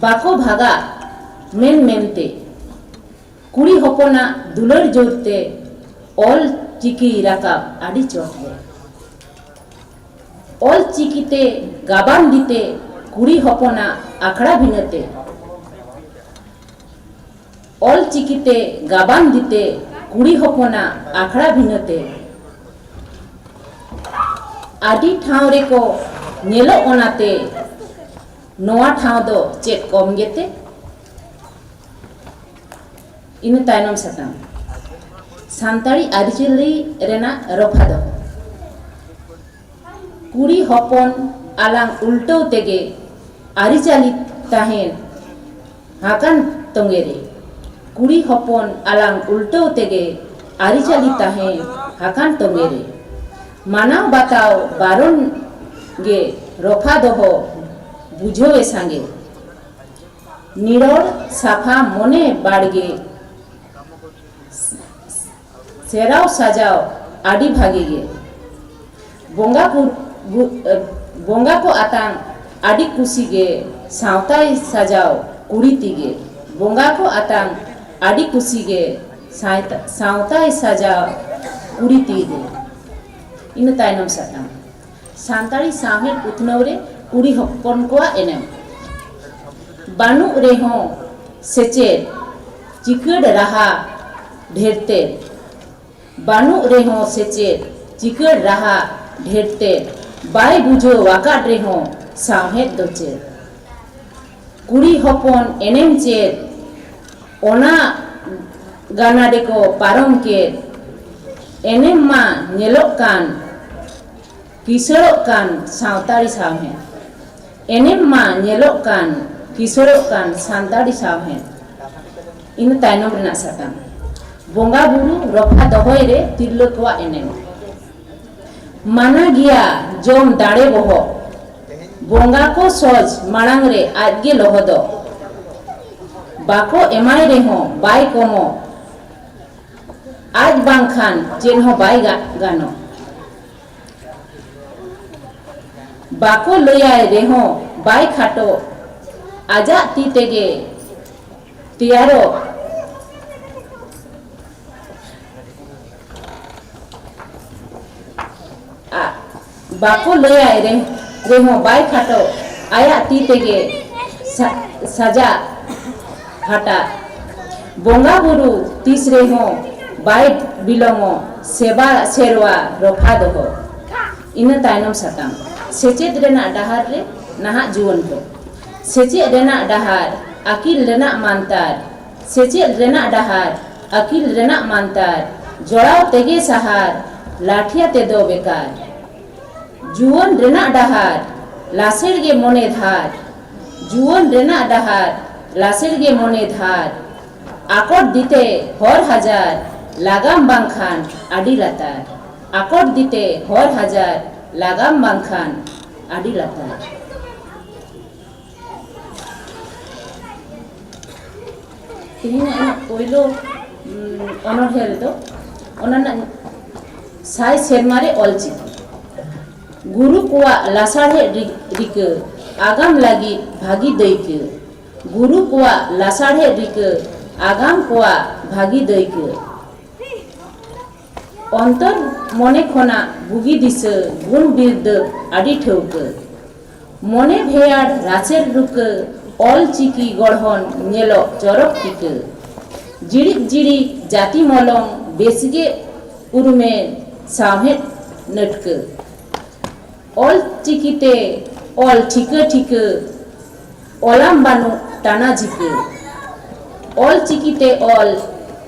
ᱵᱟᱠᱚ ᱵᱷᱟᱜᱟᱜ ᱢᱮᱱ ᱢᱮᱱᱛᱮ? ᱠᱩᱲᱤ ᱦᱚᱯᱚᱱᱟᱜ ᱫᱩᱞᱟᱹᱲ ᱡᱳᱨ ᱛᱮ ᱚᱞ ᱪᱤᱠᱤ ᱨᱟᱠᱟᱵ ᱟᱹᱰᱤ ᱪᱚᱴ ᱨᱮ᱾ ᱚᱞ ᱪᱤᱠᱤ ᱛᱮ ᱜᱟᱵᱟᱱ ᱫᱤᱛᱮ ᱠᱩᱲᱤ ᱦᱚᱯᱚᱱᱟᱜ ᱟᱠᱷᱲᱟ ᱵᱷᱤᱱᱟᱹᱛᱮ᱾ ᱚᱞ ᱪᱤᱠᱤ ᱛᱮ ᱜᱟᱵᱟᱱ ᱫᱤᱛᱮ ᱠᱩᱲᱤ ᱦᱚᱯᱚᱱᱟᱜ ᱟᱠᱷᱲᱟ ᱵᱷᱤᱱᱟᱹᱛᱮ᱾ ᱟᱹᱰᱤ ᱴᱷᱟᱶ ᱨᱮᱠᱚ ᱧᱮᱞᱚᱜ ᱚᱱᱟᱛᱮ, ᱱᱚᱣᱟ ᱴᱷᱟᱶ ᱫᱚ ᱪᱮᱫ ᱠᱚᱢ ᱜᱮᱛᱮ? ᱤᱱᱟᱹ ᱛᱟᱭᱱᱚᱢ ᱥᱟᱛᱟᱢ, ᱥᱟᱱᱛᱟᱲᱤ ᱟᱹᱨᱤᱪᱟᱹᱞᱤ ᱨᱮᱱᱟᱜ ᱨᱚᱯᱷᱟ ᱫᱚᱦᱚ᱾ ᱠᱩᱲᱤ ᱦᱚᱯᱚᱱ ᱟᱞᱟᱝ ᱩᱞᱴᱟᱹᱣ ᱛᱮᱜᱮ ᱟᱹᱨᱤᱪᱟᱹᱞᱤ ᱛᱟᱦᱮᱸ ᱟᱠᱟᱱ ᱛᱚᱸᱜᱮ ᱨᱮ᱾ ᱠᱩᱲᱤ ᱦᱚᱯᱚᱱ ᱟᱞᱟᱝ ᱩᱞᱴᱟᱹᱣ ᱛᱮᱜᱮ ᱟᱹᱨᱤᱪᱟᱹᱞᱤ ᱛᱟᱦᱮᱸ ᱟᱠᱟᱱ ᱛᱚᱸᱜᱮ ᱨᱮ᱾ ᱢᱟᱱᱟᱣ ᱵᱟᱛᱟᱣ ᱵᱟᱨᱚᱱ ᱜᱮ ᱨᱚᱯᱷᱟ ᱫᱚᱦᱚ ᱵᱩᱡᱷᱟᱹᱣᱮ ᱥᱟᱸᱜᱮ᱾ ᱱᱤᱨᱚᱲ ᱥᱟᱯᱷᱟ ᱢᱚᱱᱮ ᱵᱟᱲᱜᱮ ᱥᱮᱨᱟᱣ ᱥᱟᱡᱟᱣ ᱟᱹᱰᱤ ᱵᱷᱟᱜᱮ ᱜᱮ᱾ ᱵᱚᱸᱜᱟ ᱠᱚ, ᱵᱚᱸᱜᱟ ᱠᱚ ᱟᱛᱟᱝ ᱟᱹᱰᱤ ᱠᱩᱥᱤ ᱜᱮ ᱥᱟᱶᱛᱟᱭ ᱥᱟᱡᱟᱣ ᱠᱩᱲᱤ ᱛᱤᱜᱮ᱾ ᱵᱚᱸᱜᱟ ᱠᱚ ᱟᱛᱟᱝ ᱟᱹᱰᱤ ᱠᱩᱥᱤ ᱜᱮ ᱥᱟᱶᱛᱟ, ᱥᱟᱶᱛᱟᱭ ᱥᱟᱡᱟᱣ ᱠᱩᱲᱤ ᱛᱤᱜᱮ᱾ ᱤᱱᱟᱹ ᱛᱟᱭᱱᱚᱢ ᱥᱟᱛᱟᱢ, ᱥᱟᱱᱛᱟᱲᱤ ᱥᱟᱶᱦᱮᱫ ᱩᱛᱱᱟᱹᱣ ᱨᱮ ᱠᱩᱲᱤ ᱦᱚᱯᱚᱱ ᱠᱚᱣᱟᱜ ᱮᱱᱮᱢ᱾ ᱵᱟᱹᱱᱩᱜ ᱨᱮᱦᱚᱸ ᱥᱮᱪᱮᱫ ᱪᱤᱠᱟᱹᱲ ᱨᱟᱦᱟ ᱰᱷᱮᱨᱛᱮ, ᱵᱟᱹᱱᱩᱜ ᱨᱮᱦᱚᱸ ᱥᱮᱪᱮᱫ ᱪᱤᱠᱟᱹᱲ ᱨᱟᱦᱟ ᱰᱷᱮᱨᱛᱮ, ᱵᱟᱭ ᱵᱩᱡᱷᱟᱹᱣ ᱟᱠᱟᱫ ᱨᱮᱦᱚᱸ ᱥᱟᱶᱦᱮᱫ ᱫᱚ ᱪᱮᱫ? ᱠᱩᱲᱤ ᱦᱚᱯᱚᱱ ᱮᱱᱮᱢ ᱪᱮᱫ? ᱚᱱᱟ ᱜᱟᱱᱟᱰᱮ ᱠᱚ ᱯᱟᱨᱚᱢ ᱠᱮᱫ᱾ ᱮᱱᱮᱢ ᱢᱟ ᱧᱮᱞᱚᱜ ᱠᱟᱱ, ᱠᱤᱥᱟᱹᱲᱚᱜ ᱠᱟᱱ ᱥᱟᱶᱛᱟᱲᱤ ᱥᱟᱶᱦᱮᱫ᱾ ᱮᱱᱮᱢ ᱢᱟ ᱧᱮᱞᱚᱜ ᱠᱟᱱ, ᱠᱤᱥᱟᱹᱲᱚᱜ ᱠᱟᱱ ᱥᱟᱱᱛᱟᱲᱤ ᱥᱟᱶᱦᱮᱫ᱾ ᱤᱱᱟᱹ ᱛᱟᱭᱱᱚᱢ ᱨᱮᱱᱟᱜ ᱥᱟᱛᱟᱢ, ᱵᱚᱸᱜᱟ ᱵᱩᱨᱩ ᱨᱚᱯᱷᱟ ᱫᱚᱦᱚᱭ ᱨᱮ ᱛᱤᱨᱞᱟᱹ ᱠᱚᱣᱟᱜ ᱮᱱᱮᱢ᱾ ᱢᱟᱱᱟ ᱜᱮᱭᱟ ᱡᱚᱢ ᱫᱟᱲᱮ ᱵᱚᱦᱚᱜ, ᱵᱚᱸᱜᱟ ᱠᱚ ᱥᱚᱡᱽ ᱢᱟᱲᱟᱝ ᱨᱮ ᱟᱡ ᱜᱮ ᱞᱚᱦᱚᱫᱚᱜ᱾ ᱵᱟᱠᱚ ᱮᱢᱟᱭ ᱨᱮᱦᱚᱸ ᱵᱟᱭ ᱠᱚᱢᱚᱜ, ᱟᱡ ᱵᱟᱝᱠᱷᱟᱱ ᱪᱮᱫ ᱦᱚᱸ ᱵᱟᱭ ᱜᱟ-, ᱜᱟᱱᱚᱜ᱾ ᱵᱟᱠᱚ ᱞᱟᱹᱭᱟᱭ ᱨᱮᱦᱚᱸ ᱵᱟᱭ ᱠᱷᱟᱴᱚᱜ, ᱟᱡᱟᱜ ᱛᱤ ᱛᱮᱜᱮ ᱛᱮᱭᱟᱨᱚᱜ᱾ ᱟ-, ᱵᱟᱠᱚ ᱞᱟᱹᱭᱟᱭ ᱨᱮ-, ᱨᱮᱦᱚᱸ ᱵᱟᱭ ᱠᱷᱟᱴᱚᱜ, ᱟᱭᱟᱜ ᱛᱤ ᱛᱮᱜᱮ ᱥᱟ-, ᱥᱟᱡᱟᱜ ᱦᱟᱴᱟᱜ᱾ ᱵᱚᱸᱜᱟ ᱵᱩᱨᱩ ᱛᱤᱥ ᱨᱮᱦᱚᱸ ᱵᱟᱭ ᱵᱤᱞᱚᱢᱚᱜ, ᱥᱮᱵᱟ ᱥᱮᱨᱣᱟ ᱨᱚᱯᱷᱟ ᱫᱚᱦᱚ᱾ ᱤᱱᱟᱹ ᱛᱟᱭᱱᱚᱢ ᱥᱟᱛᱟᱢ, ᱥᱮᱪᱮᱫ ᱨᱮᱱᱟᱜ ᱰᱟᱦᱟᱨ ᱨᱮ ᱱᱟᱦᱟᱜ ᱡᱩᱣᱟᱹᱱ ᱠᱚ᱾ ᱥᱮᱪᱮᱫ ᱨᱮᱱᱟᱜ ᱰᱟᱦᱟᱨ, ᱟᱹᱠᱤᱞ ᱨᱮᱱᱟᱜ ᱢᱟᱱᱛᱟᱨ, ᱥᱮᱪᱮᱫ ᱨᱮᱱᱟᱜ ᱰᱟᱦᱟᱨ, ᱟᱹᱠᱤᱞ ᱨᱮᱱᱟᱜ ᱢᱟᱱᱛᱟᱨ, ᱡᱚᱲᱟᱣ ᱛᱮᱜᱮ ᱥᱟᱦᱟᱨ, ᱞᱟᱴᱷᱤᱭᱟ ᱛᱮᱫᱚ ᱵᱮᱠᱟᱨ᱾ ᱡᱩᱣᱟᱹᱱ ᱨᱮᱱᱟᱜ ᱰᱟᱦᱟᱨ, ᱞᱟᱥᱮᱨ ᱜᱮ ᱢᱚᱱᱮ ᱫᱷᱟᱨ᱾ ᱡᱩᱣᱟᱹᱱ ᱨᱮᱱᱟᱜ ᱰᱟᱦᱟᱨ, ᱞᱟᱥᱮᱨ ᱜᱮ ᱢᱚᱱᱮ ᱫᱷᱟᱨ᱾ ᱟᱠᱚᱴ ᱫᱤᱛᱮ ᱦᱚᱨ ᱦᱟᱡᱟᱨ, ᱞᱟᱜᱟᱢ ᱵᱟᱝᱠᱷᱟᱱ ᱟᱹᱰᱤ ᱞᱟᱛᱟᱨ᱾ ᱟᱠᱚᱴ ᱫᱤᱛᱮ ᱦᱚᱨ ᱦᱟᱡᱟᱨ, ᱞᱟᱜᱟᱢ ᱵᱟᱝᱠᱷᱟᱱ ᱟᱹᱰᱤ ᱞᱟᱛᱟᱨ᱾ ᱛᱮᱦᱮᱧᱟᱜ ᱤᱧᱟᱹᱜ ᱯᱳᱭᱞᱳ, ᱩᱢ, ᱚᱱᱚᱬᱦᱮ ᱨᱮᱫᱚ ᱚᱱᱟ ᱨᱮᱱᱟᱜ ᱥᱟᱭ ᱥᱮᱨᱢᱟ ᱨᱮ ᱚᱞᱪᱤᱠᱤ᱾ ᱜᱩᱨᱩ ᱠᱚᱣᱟᱜ ᱞᱟᱥᱟᱲᱦᱮᱫ ᱨᱤ-, ᱨᱤᱠᱟᱹ, ᱟᱜᱟᱢ ᱞᱟᱹᱜᱤᱫ ᱵᱷᱟᱹᱜᱤ ᱫᱟᱹᱭᱠᱟᱹ᱾ ᱜᱩᱨᱩ ᱠᱚᱣᱟᱜ ᱞᱟᱥᱟᱲᱦᱮᱫ ᱨᱤᱠᱟᱹ, ᱟᱜᱟᱢ ᱠᱚᱣᱟᱜ ᱵᱷᱟᱹᱜᱤ ᱫᱟᱹᱭᱠᱟᱹ᱾ ᱚᱱᱛᱚᱨ ᱢᱚᱱᱮ ᱠᱷᱚᱱᱟᱜ ᱵᱩᱜᱤ ᱫᱤᱥᱟᱹ, ᱜᱩᱱ ᱵᱤᱨᱫᱟᱹ ᱟᱹᱰᱤ ᱴᱷᱟᱹᱣᱠᱟᱹ᱾ ᱢᱚᱱᱮ ᱵᱷᱮᱭᱟᱲ ᱨᱟᱥᱮᱨ ᱨᱩᱠᱟᱹ, ᱚᱞ ᱪᱤᱠᱤ ᱜᱚᱲᱦᱚᱱ ᱧᱮᱞᱚᱜ ᱪᱚᱨᱚᱠ ᱴᱤᱠᱟᱹ᱾ ᱡᱤᱲᱤᱫ ᱡᱤᱲᱤᱫ ᱡᱟᱹᱛᱤ ᱢᱚᱞᱚᱝ, ᱵᱮᱥᱜᱮ ᱩᱨᱩᱢᱮ ᱥᱟᱶᱦᱮᱫ ᱱᱟᱹᱴᱠᱟᱹ᱾ ᱚᱞ ᱪᱤᱠᱤᱛᱮ ᱚᱞ ᱴᱷᱤᱠᱟᱹ ᱴᱷᱤᱠᱟᱹ, ᱚᱞᱟᱢ ᱵᱟᱹᱱᱩᱜ ᱴᱟᱱᱟ ᱡᱷᱤᱠᱟᱹ᱾ ᱚᱞ ᱪᱤᱠᱤᱛᱮ ᱚᱞ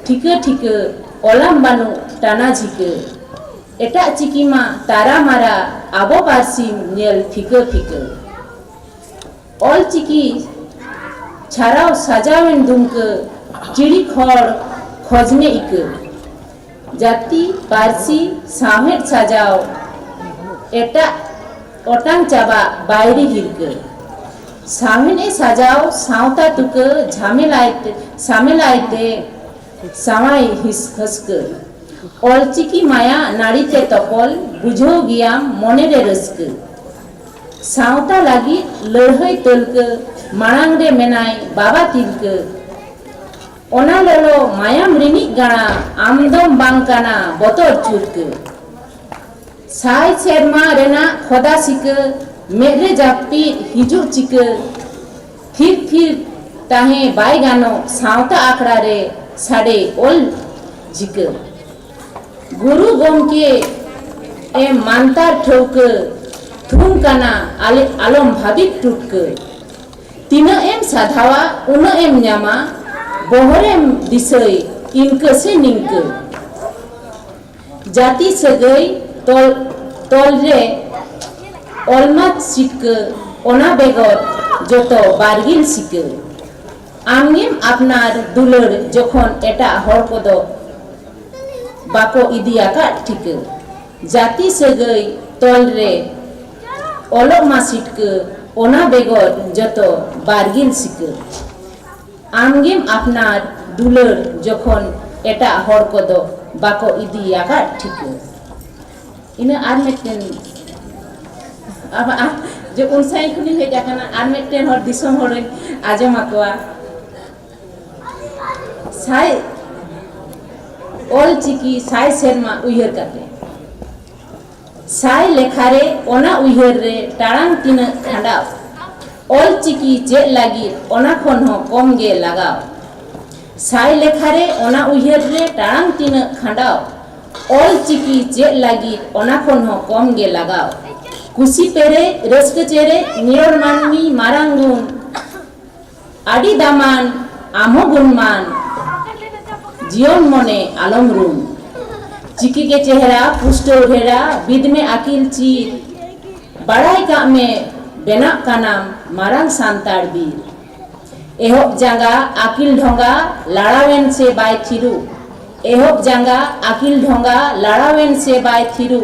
ᱴᱷᱤᱠᱟᱹ ᱴᱷᱤᱠᱟᱹ, ᱚᱞᱟᱢ ᱵᱟᱹᱱᱩᱜ ᱴᱟᱱᱟ ᱡᱷᱤᱠᱟᱹ᱾ ᱮᱴᱟᱜ ᱪᱤᱠᱤ ᱢᱟ ᱛᱟᱨᱟ ᱢᱟᱨᱟ, ᱟᱵᱚ ᱯᱟᱹᱨᱥᱤᱢ ᱧᱮᱞ ᱯᱷᱤᱠᱟᱹ ᱯᱷᱤᱠᱟᱹ᱾ ᱚᱞ ᱪᱤᱠᱤ ᱪᱷᱟᱨᱟᱣ ᱥᱟᱡᱟᱣᱮᱱ ᱫᱩᱢᱠᱟᱹ, ᱪᱤᱲᱤ ᱠᱷᱚᱲ ᱠᱷᱚᱡᱽᱱᱮ ᱤᱠᱟᱹ᱾ ᱡᱟᱹᱛᱤ ᱯᱟᱹᱨᱥᱤ ᱥᱟᱶᱦᱮᱫ ᱥᱟᱡᱟᱣ, ᱮᱴᱟᱜ ᱚᱴᱟᱝ ᱪᱟᱵᱟᱜ ᱵᱟᱭᱨᱤ ᱦᱤᱨᱠᱟᱹ᱾ ᱥᱟᱶᱦᱮᱫ ᱮ ᱥᱟᱡᱟᱣ ᱥᱟᱶᱛᱟ ᱛᱩᱠᱟᱹ, ᱡᱷᱟᱢᱮᱞᱟᱭ ᱛᱮ, ᱥᱟᱢᱮᱞᱟᱭ ᱛᱮ ᱥᱟᱶᱟᱭ ᱦᱤᱥ-, ᱦᱟᱹᱥᱠᱟᱹ᱾ ᱚᱞᱪᱤᱠᱤ ᱢᱟᱭᱟ ᱱᱟᱹᱲᱤ ᱛᱮ ᱛᱚᱯᱚᱞ, ᱵᱩᱡᱷᱟᱹᱣ ᱜᱮᱭᱟᱢ ᱢᱚᱱᱮ ᱨᱮ ᱨᱟᱹᱥᱠᱟᱹ᱾ ᱥᱟᱶᱛᱟ ᱞᱟᱹᱜᱤᱫ ᱞᱟᱹᱲᱦᱟᱹᱭ ᱛᱟᱹᱞᱠᱟᱹ, ᱢᱟᱲᱟᱝ ᱨᱮ ᱢᱮᱱᱟᱭ ᱵᱟᱵᱟ ᱛᱤᱞᱠᱟᱹ᱾ ᱚᱱᱟ ᱞᱚᱞᱚ ᱢᱟᱭᱟᱢ ᱨᱤᱱᱤᱡ ᱜᱟᱬᱟ, ᱟᱢ ᱫᱚᱢ ᱵᱟᱝ ᱠᱟᱱᱟ ᱵᱚᱛᱚᱨ ᱪᱩᱨᱠᱟᱹ᱾ ᱥᱟᱭ ᱥᱮᱨᱢᱟ ᱨᱮᱱᱟᱜ ᱠᱷᱚᱫᱟ ᱥᱤᱠᱟᱹ, ᱢᱮᱫ ᱨᱮ ᱡᱟᱹᱯᱤᱫ ᱦᱤᱡᱩᱜ ᱪᱤᱠᱟᱹ᱾ ᱛᱷᱤᱨ ᱛᱷᱤᱨ ᱛᱟᱦᱮᱸ ᱵᱟᱭ ᱜᱟᱱᱚᱜ, ᱥᱟᱶᱛᱟ ᱟᱠᱷᱲᱟ ᱨᱮ ᱥᱟᱰᱮ ᱚᱞ ᱡᱷᱤᱠᱟᱹ᱾ ᱜᱩᱨᱩ ᱜᱚᱢᱠᱮ ᱮᱢ ᱢᱟᱱᱛᱟᱨ ᱴᱷᱟᱹᱣᱠᱟᱹ, ᱛᱷᱩᱢ ᱠᱟᱱᱟ ᱟᱞᱮ ᱟᱞᱚᱢ ᱵᱷᱟᱵᱤᱛ ᱴᱩᱴᱠᱟᱹ᱾ ᱛᱤᱱᱟᱹᱜ ᱮᱢ ᱥᱟᱫᱷᱟᱣᱟ, ᱩᱱᱟᱹᱜ ᱮᱢ ᱧᱟᱢᱟ, ᱵᱚᱦᱚᱨᱮᱢ ᱫᱤᱥᱟᱹᱭ ᱤᱱᱠᱟᱹ ᱥᱮ ᱱᱤᱝᱠᱟᱹ᱾ ᱡᱟᱹᱛᱤ ᱥᱟᱹᱜᱟᱹᱭ ᱛᱚᱞ, ᱛᱚᱞ ᱨᱮ ᱚᱞᱢᱟ ᱥᱤᱴᱠᱟᱹ, ᱚᱱᱟ ᱵᱮᱜᱚᱨ ᱡᱚᱛᱚ ᱵᱟᱨᱜᱤᱞ ᱥᱤᱠᱟᱹ᱾ ᱟᱢᱜᱮᱢ ᱟᱯᱱᱟᱨ ᱫᱩᱞᱟᱹᱲ ᱡᱚᱠᱷᱚᱱ ᱮᱴᱟᱜ ᱦᱚᱲ ᱠᱚᱫᱚ ᱵᱟᱠᱚ ᱤᱫᱤ ᱟᱠᱟᱫ ᱴᱷᱤᱠᱟᱹ᱾ ᱡᱟᱹᱛᱤ ᱥᱟᱹᱜᱟᱹᱭ ᱛᱚᱞ ᱨᱮ ᱚᱞᱚᱜ ᱢᱟ ᱥᱤᱴᱠᱟᱹ, ᱚᱱᱟ ᱵᱮᱜᱚᱨ ᱡᱚᱛᱚ ᱵᱟᱨᱜᱤᱞ ᱥᱤᱠᱟᱹ᱾ ᱟᱢᱜᱮᱢ ᱟᱯᱱᱟᱨ ᱫᱩᱞᱟᱹᱲ ᱡᱚᱠᱷᱚᱱ ᱮᱴᱟᱜ ᱦᱚᱲ ᱠᱚᱫᱚ ᱵᱟᱠᱚ ᱤᱫᱤ ᱟᱠᱟᱫ ᱴᱷᱤᱠᱟᱹ᱾ ᱤᱱᱟᱹ ᱟᱨ ᱢᱤᱫᱴᱮᱱ, ᱟᱵ-, ᱟ-, ᱡᱮ ᱩᱱ ᱥᱟᱺᱜᱤᱧ ᱠᱷᱚᱱᱤᱧ ᱦᱮᱡ ᱟᱠᱟᱱᱟ, ᱟᱨ ᱢᱤᱫᱴᱮᱱ ᱦᱚᱲ ᱫᱤᱥᱚᱢ ᱦᱚᱲᱤᱧ ᱟᱸᱡᱚᱢ ᱟᱠᱚᱣᱟ᱾ ᱥᱟᱭ, ᱚᱞ ᱪᱤᱠᱤ ᱥᱟᱭ ᱥᱮᱨᱢᱟ ᱩᱭᱦᱟᱹᱨ ᱠᱟᱛᱮ᱾ ᱥᱟᱭ ᱞᱮᱠᱷᱟ ᱨᱮ ᱚᱱᱟ ᱩᱭᱦᱟᱹᱨ ᱨᱮ ᱴᱟᱲᱟᱝ ᱛᱤᱱᱟᱹᱜ ᱠᱷᱟᱸᱰᱟᱣ? ᱚᱞ ᱪᱤᱠᱤ ᱪᱮᱫ ᱞᱟᱹᱜᱤᱫ ᱚᱱᱟ ᱠᱷᱚᱱ ᱦᱚᱸ ᱠᱚᱢ ᱜᱮ ᱞᱟᱜᱟᱣ᱾ ᱥᱟᱭ ᱞᱮᱠᱷᱟ ᱨᱮ ᱚᱱᱟ ᱩᱭᱦᱟᱹᱨ ᱨᱮ ᱴᱟᱲᱟᱝ ᱛᱤᱱᱟᱹᱜ ᱠᱷᱟᱸᱰᱟᱣ? ᱚᱞ ᱪᱤᱠᱤ ᱪᱮᱫ ᱞᱟᱹᱜᱤᱫ ᱚᱱᱟ ᱠᱷᱚᱱ ᱦᱚᱸ ᱠᱚᱢ ᱜᱮ ᱞᱟᱜᱟᱣ᱾ ᱠᱩᱥᱤ ᱯᱮᱨᱮᱡ, ᱨᱟᱹᱥᱠᱟᱹ ᱪᱮᱨᱮᱡ, ᱱᱤᱨᱚᱲ ᱢᱟᱹᱱᱢᱤ ᱢᱟᱨᱟᱝ ᱜᱩᱱ᱾ ᱟᱹᱰᱤ ᱫᱟᱢᱟᱱ, ᱟᱢ ᱦᱚᱸ ᱜᱩᱱᱢᱟᱱ, ᱡᱤᱭᱚᱱ ᱢᱚᱱᱮ ᱟᱞᱚᱢ ᱨᱩᱢ᱾ ᱪᱤᱠᱤ ᱜᱮ ᱪᱮᱦᱨᱟ, ᱯᱩᱥᱴᱟᱹᱣ ᱰᱷᱮᱨᱟ, ᱵᱤᱫ ᱢᱮ ᱟᱹᱠᱤᱞ ᱪᱤᱨ᱾ ᱵᱟᱲᱟᱭ ᱠᱟᱜ ᱢᱮ, ᱵᱮᱱᱟᱜ ᱠᱟᱱᱟᱢ ᱢᱟᱨᱟᱝ ᱥᱟᱱᱛᱟᱲ ᱵᱤᱨ᱾ ᱮᱦᱚᱵ ᱡᱟᱸᱜᱟ ᱟᱹᱠᱤᱞ ᱰᱷᱚᱸᱜᱟ, ᱞᱟᱲᱟᱣᱮᱱ ᱥᱮ ᱵᱟᱭ ᱛᱷᱤᱨᱩ᱾ ᱮᱦᱚᱵ ᱡᱟᱸᱜᱟ ᱟᱹᱠᱤᱞ ᱰᱷᱚᱸᱜᱟ, ᱞᱟᱲᱟᱣᱮᱱ ᱥᱮ ᱵᱟᱭ ᱛᱷᱤᱨᱩ᱾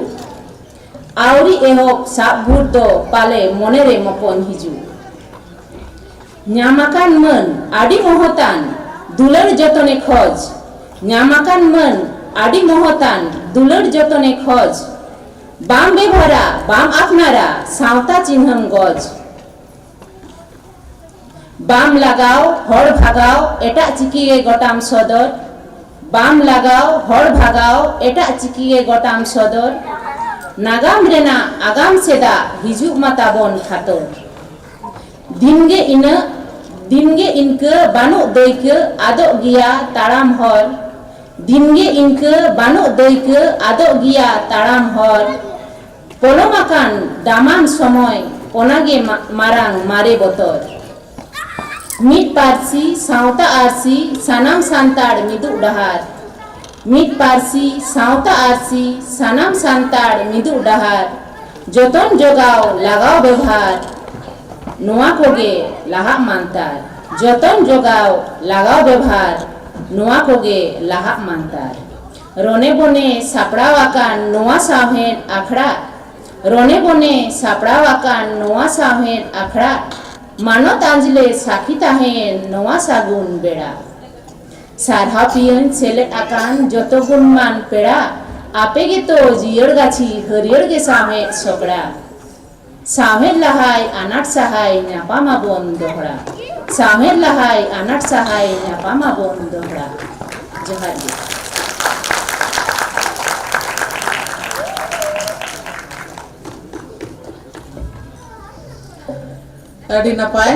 ᱟᱹᱣᱨᱤ ᱮᱦᱚᱵ ᱥᱟᱵ ᱵᱷᱩᱨ ᱫᱚ ᱯᱟᱞᱮ ᱢᱚᱱᱮᱨᱮ ᱢᱚᱠᱚᱧ ᱦᱤᱡᱩᱜ᱾ ᱧᱟᱢ ᱟᱠᱟᱱ ᱢᱟᱹᱱ ᱟᱹᱰᱤ ᱢᱚᱦᱚᱛᱟᱱ, ᱫᱩᱞᱟᱹᱲ ᱡᱚᱛᱚᱱᱮ ᱠᱷᱚᱡᱽ᱾ ᱧᱟᱢ ᱟᱠᱟᱱ ᱢᱟᱹᱱ ᱟᱹᱰᱤ ᱢᱚᱦᱚᱛᱟᱱ, ᱫᱩᱞᱟᱹᱲ ᱡᱚᱛᱚᱱᱮ ᱠᱷᱚᱡᱽ᱾ ᱵᱟᱢ ᱵᱮᱵᱷᱟᱨᱟ, ᱵᱟᱢ ᱟᱯᱱᱟᱨᱟ, ᱥᱟᱶᱛᱟ ᱪᱤᱱᱦᱟᱹᱢ ᱜᱚᱡᱽ᱾ ᱵᱟᱢ ᱞᱟᱜᱟᱣ, ᱦᱚᱲ ᱵᱷᱟᱜᱟᱣ, ᱮᱴᱟᱜ ᱪᱤᱠᱤ ᱜᱮ ᱜᱚᱴᱟᱢ ᱥᱚᱫᱚᱨ᱾ ᱵᱟᱢ ᱞᱟᱜᱟᱣ, ᱦᱚᱲ ᱵᱷᱟᱜᱟᱣ, ᱮᱴᱟᱜ ᱪᱤᱠᱤ ᱜᱮ ᱜᱚᱴᱟᱢ ᱥᱚᱫᱚᱨ᱾ ᱱᱟᱜᱟᱢ ᱨᱮᱱᱟᱜ ᱟᱜᱟᱢ ᱥᱮᱫᱟᱜ ᱦᱤᱡᱩᱜ ᱢᱟ ᱛᱟᱵᱚᱱ ᱠᱷᱟᱛᱚᱨ᱾ ᱫᱤᱱᱜᱮ ᱤᱱᱟᱹᱜ, ᱫᱤᱱᱜᱮ ᱤᱱᱠᱟᱹ ᱵᱟᱹᱱᱩᱜ ᱫᱟᱹᱭᱠᱟᱹ ᱟᱫᱚᱜ ᱜᱮᱭᱟ ᱛᱟᱲᱟᱢ ᱦᱚᱨ᱾ ᱫᱤᱱᱜᱮ ᱤᱱᱠᱟᱹ ᱵᱟᱹᱱᱩᱜ ᱫᱟᱹᱭᱠᱟᱹ ᱟᱫᱚᱜ ᱜᱮᱭᱟ ᱛᱟᱲᱟᱢ ᱦᱚᱨ᱾ ᱯᱚᱞᱚᱢ ᱟᱠᱟᱱ ᱫᱟᱢᱟᱱ ᱥᱚᱢᱚᱭ, ᱚᱱᱟᱜᱮ ᱢᱟ-, ᱢᱟᱨᱟᱝ ᱢᱟᱨᱮ ᱵᱚᱛᱚᱨ᱾ ᱢᱤᱫ ᱯᱟᱹᱨᱥᱤ, ᱥᱟᱶᱛᱟ ᱟᱹᱨᱥᱤ, ᱥᱟᱱᱟᱢ ᱥᱟᱱᱛᱟᱲ ᱢᱤᱫᱩᱜ ᱰᱟᱦᱟᱨ᱾ ᱢᱤᱫ ᱯᱟᱹᱨᱥᱤ, ᱥᱟᱶᱛᱟ ᱟᱹᱨᱥᱤ, ᱥᱟᱱᱟᱢ ᱥᱟᱱᱛᱟᱲ ᱢᱤᱫᱩᱜ ᱰᱟᱦᱟᱨ᱾ ᱡᱚᱛᱚᱱ ᱡᱚᱜᱟᱣ, ᱞᱟᱜᱟᱣ ᱵᱮᱵᱷᱟᱨ, ᱱᱚᱣᱟ ᱠᱚᱜᱮ ᱞᱟᱦᱟᱜ ᱢᱟᱱᱛᱟᱨ᱾ ᱡᱚᱛᱚᱱ ᱡᱚᱜᱟᱣ, ᱞᱟᱜᱟᱣ ᱵᱮᱵᱷᱟᱨ, ᱱᱚᱣᱟ ᱠᱚᱜᱮ ᱞᱟᱦᱟᱜ ᱢᱟᱱᱛᱟᱨ᱾ ᱨᱚᱱᱮ ᱵᱚᱱᱮ ᱥᱟᱯᱲᱟᱣ ᱟᱠᱟᱱ ᱱᱚᱣᱟ ᱥᱟᱶᱦᱮᱫ ᱟᱠᱷᱲᱟ, ᱨᱚᱱᱮ ᱵᱚᱱᱮ ᱥᱟᱯᱲᱟᱣ ᱟᱠᱟᱱ ᱱᱚᱣᱟ ᱥᱟᱶᱦᱮᱫ ᱟᱠᱷᱲᱟ, ᱢᱟᱱᱚᱛ ᱟᱸᱡᱽᱞᱮ ᱥᱟᱹᱠᱷᱤ ᱛᱟᱦᱮᱸᱭᱮᱱ ᱱᱚᱣᱟ ᱥᱟᱹᱜᱩᱱ ᱵᱮᱲᱟ᱾ ᱥᱟᱨᱦᱟᱣ ᱯᱤᱭᱟᱹᱧ ᱥᱮᱞᱮᱫ ᱟᱠᱟᱱ ᱡᱚᱛᱚ ᱜᱩᱱᱢᱟᱱ ᱯᱮᱲᱟ, ᱟᱯᱮ ᱜᱮᱛᱚ ᱡᱤᱭᱟᱹᱲ ᱜᱟᱹᱪᱷᱤ ᱦᱟᱹᱨᱭᱟᱹᱲ ᱜᱮ ᱥᱟᱶᱦᱮᱫ ᱥᱚᱠᱲᱟ᱾ ᱥᱟᱶᱦᱮᱫ ᱞᱟᱦᱟᱭ ᱟᱱᱟᱴ ᱥᱟᱦᱟᱭ ᱧᱟᱯᱟᱢ ᱟᱵᱚᱱ ᱫᱚᱦᱲᱟ᱾ ᱥᱟᱶᱦᱮᱫ ᱞᱟᱦᱟᱭ ᱟᱱᱟᱴ ᱥᱟᱦᱟᱭ ᱧᱟᱯᱟᱢ ᱟᱵᱚᱱ ᱫᱚᱦᱲᱟ᱾ ᱡᱚᱦᱟᱨ ᱜᱮ᱾ ᱟᱹᱰᱤ ᱱᱟᱯᱟᱭ᱾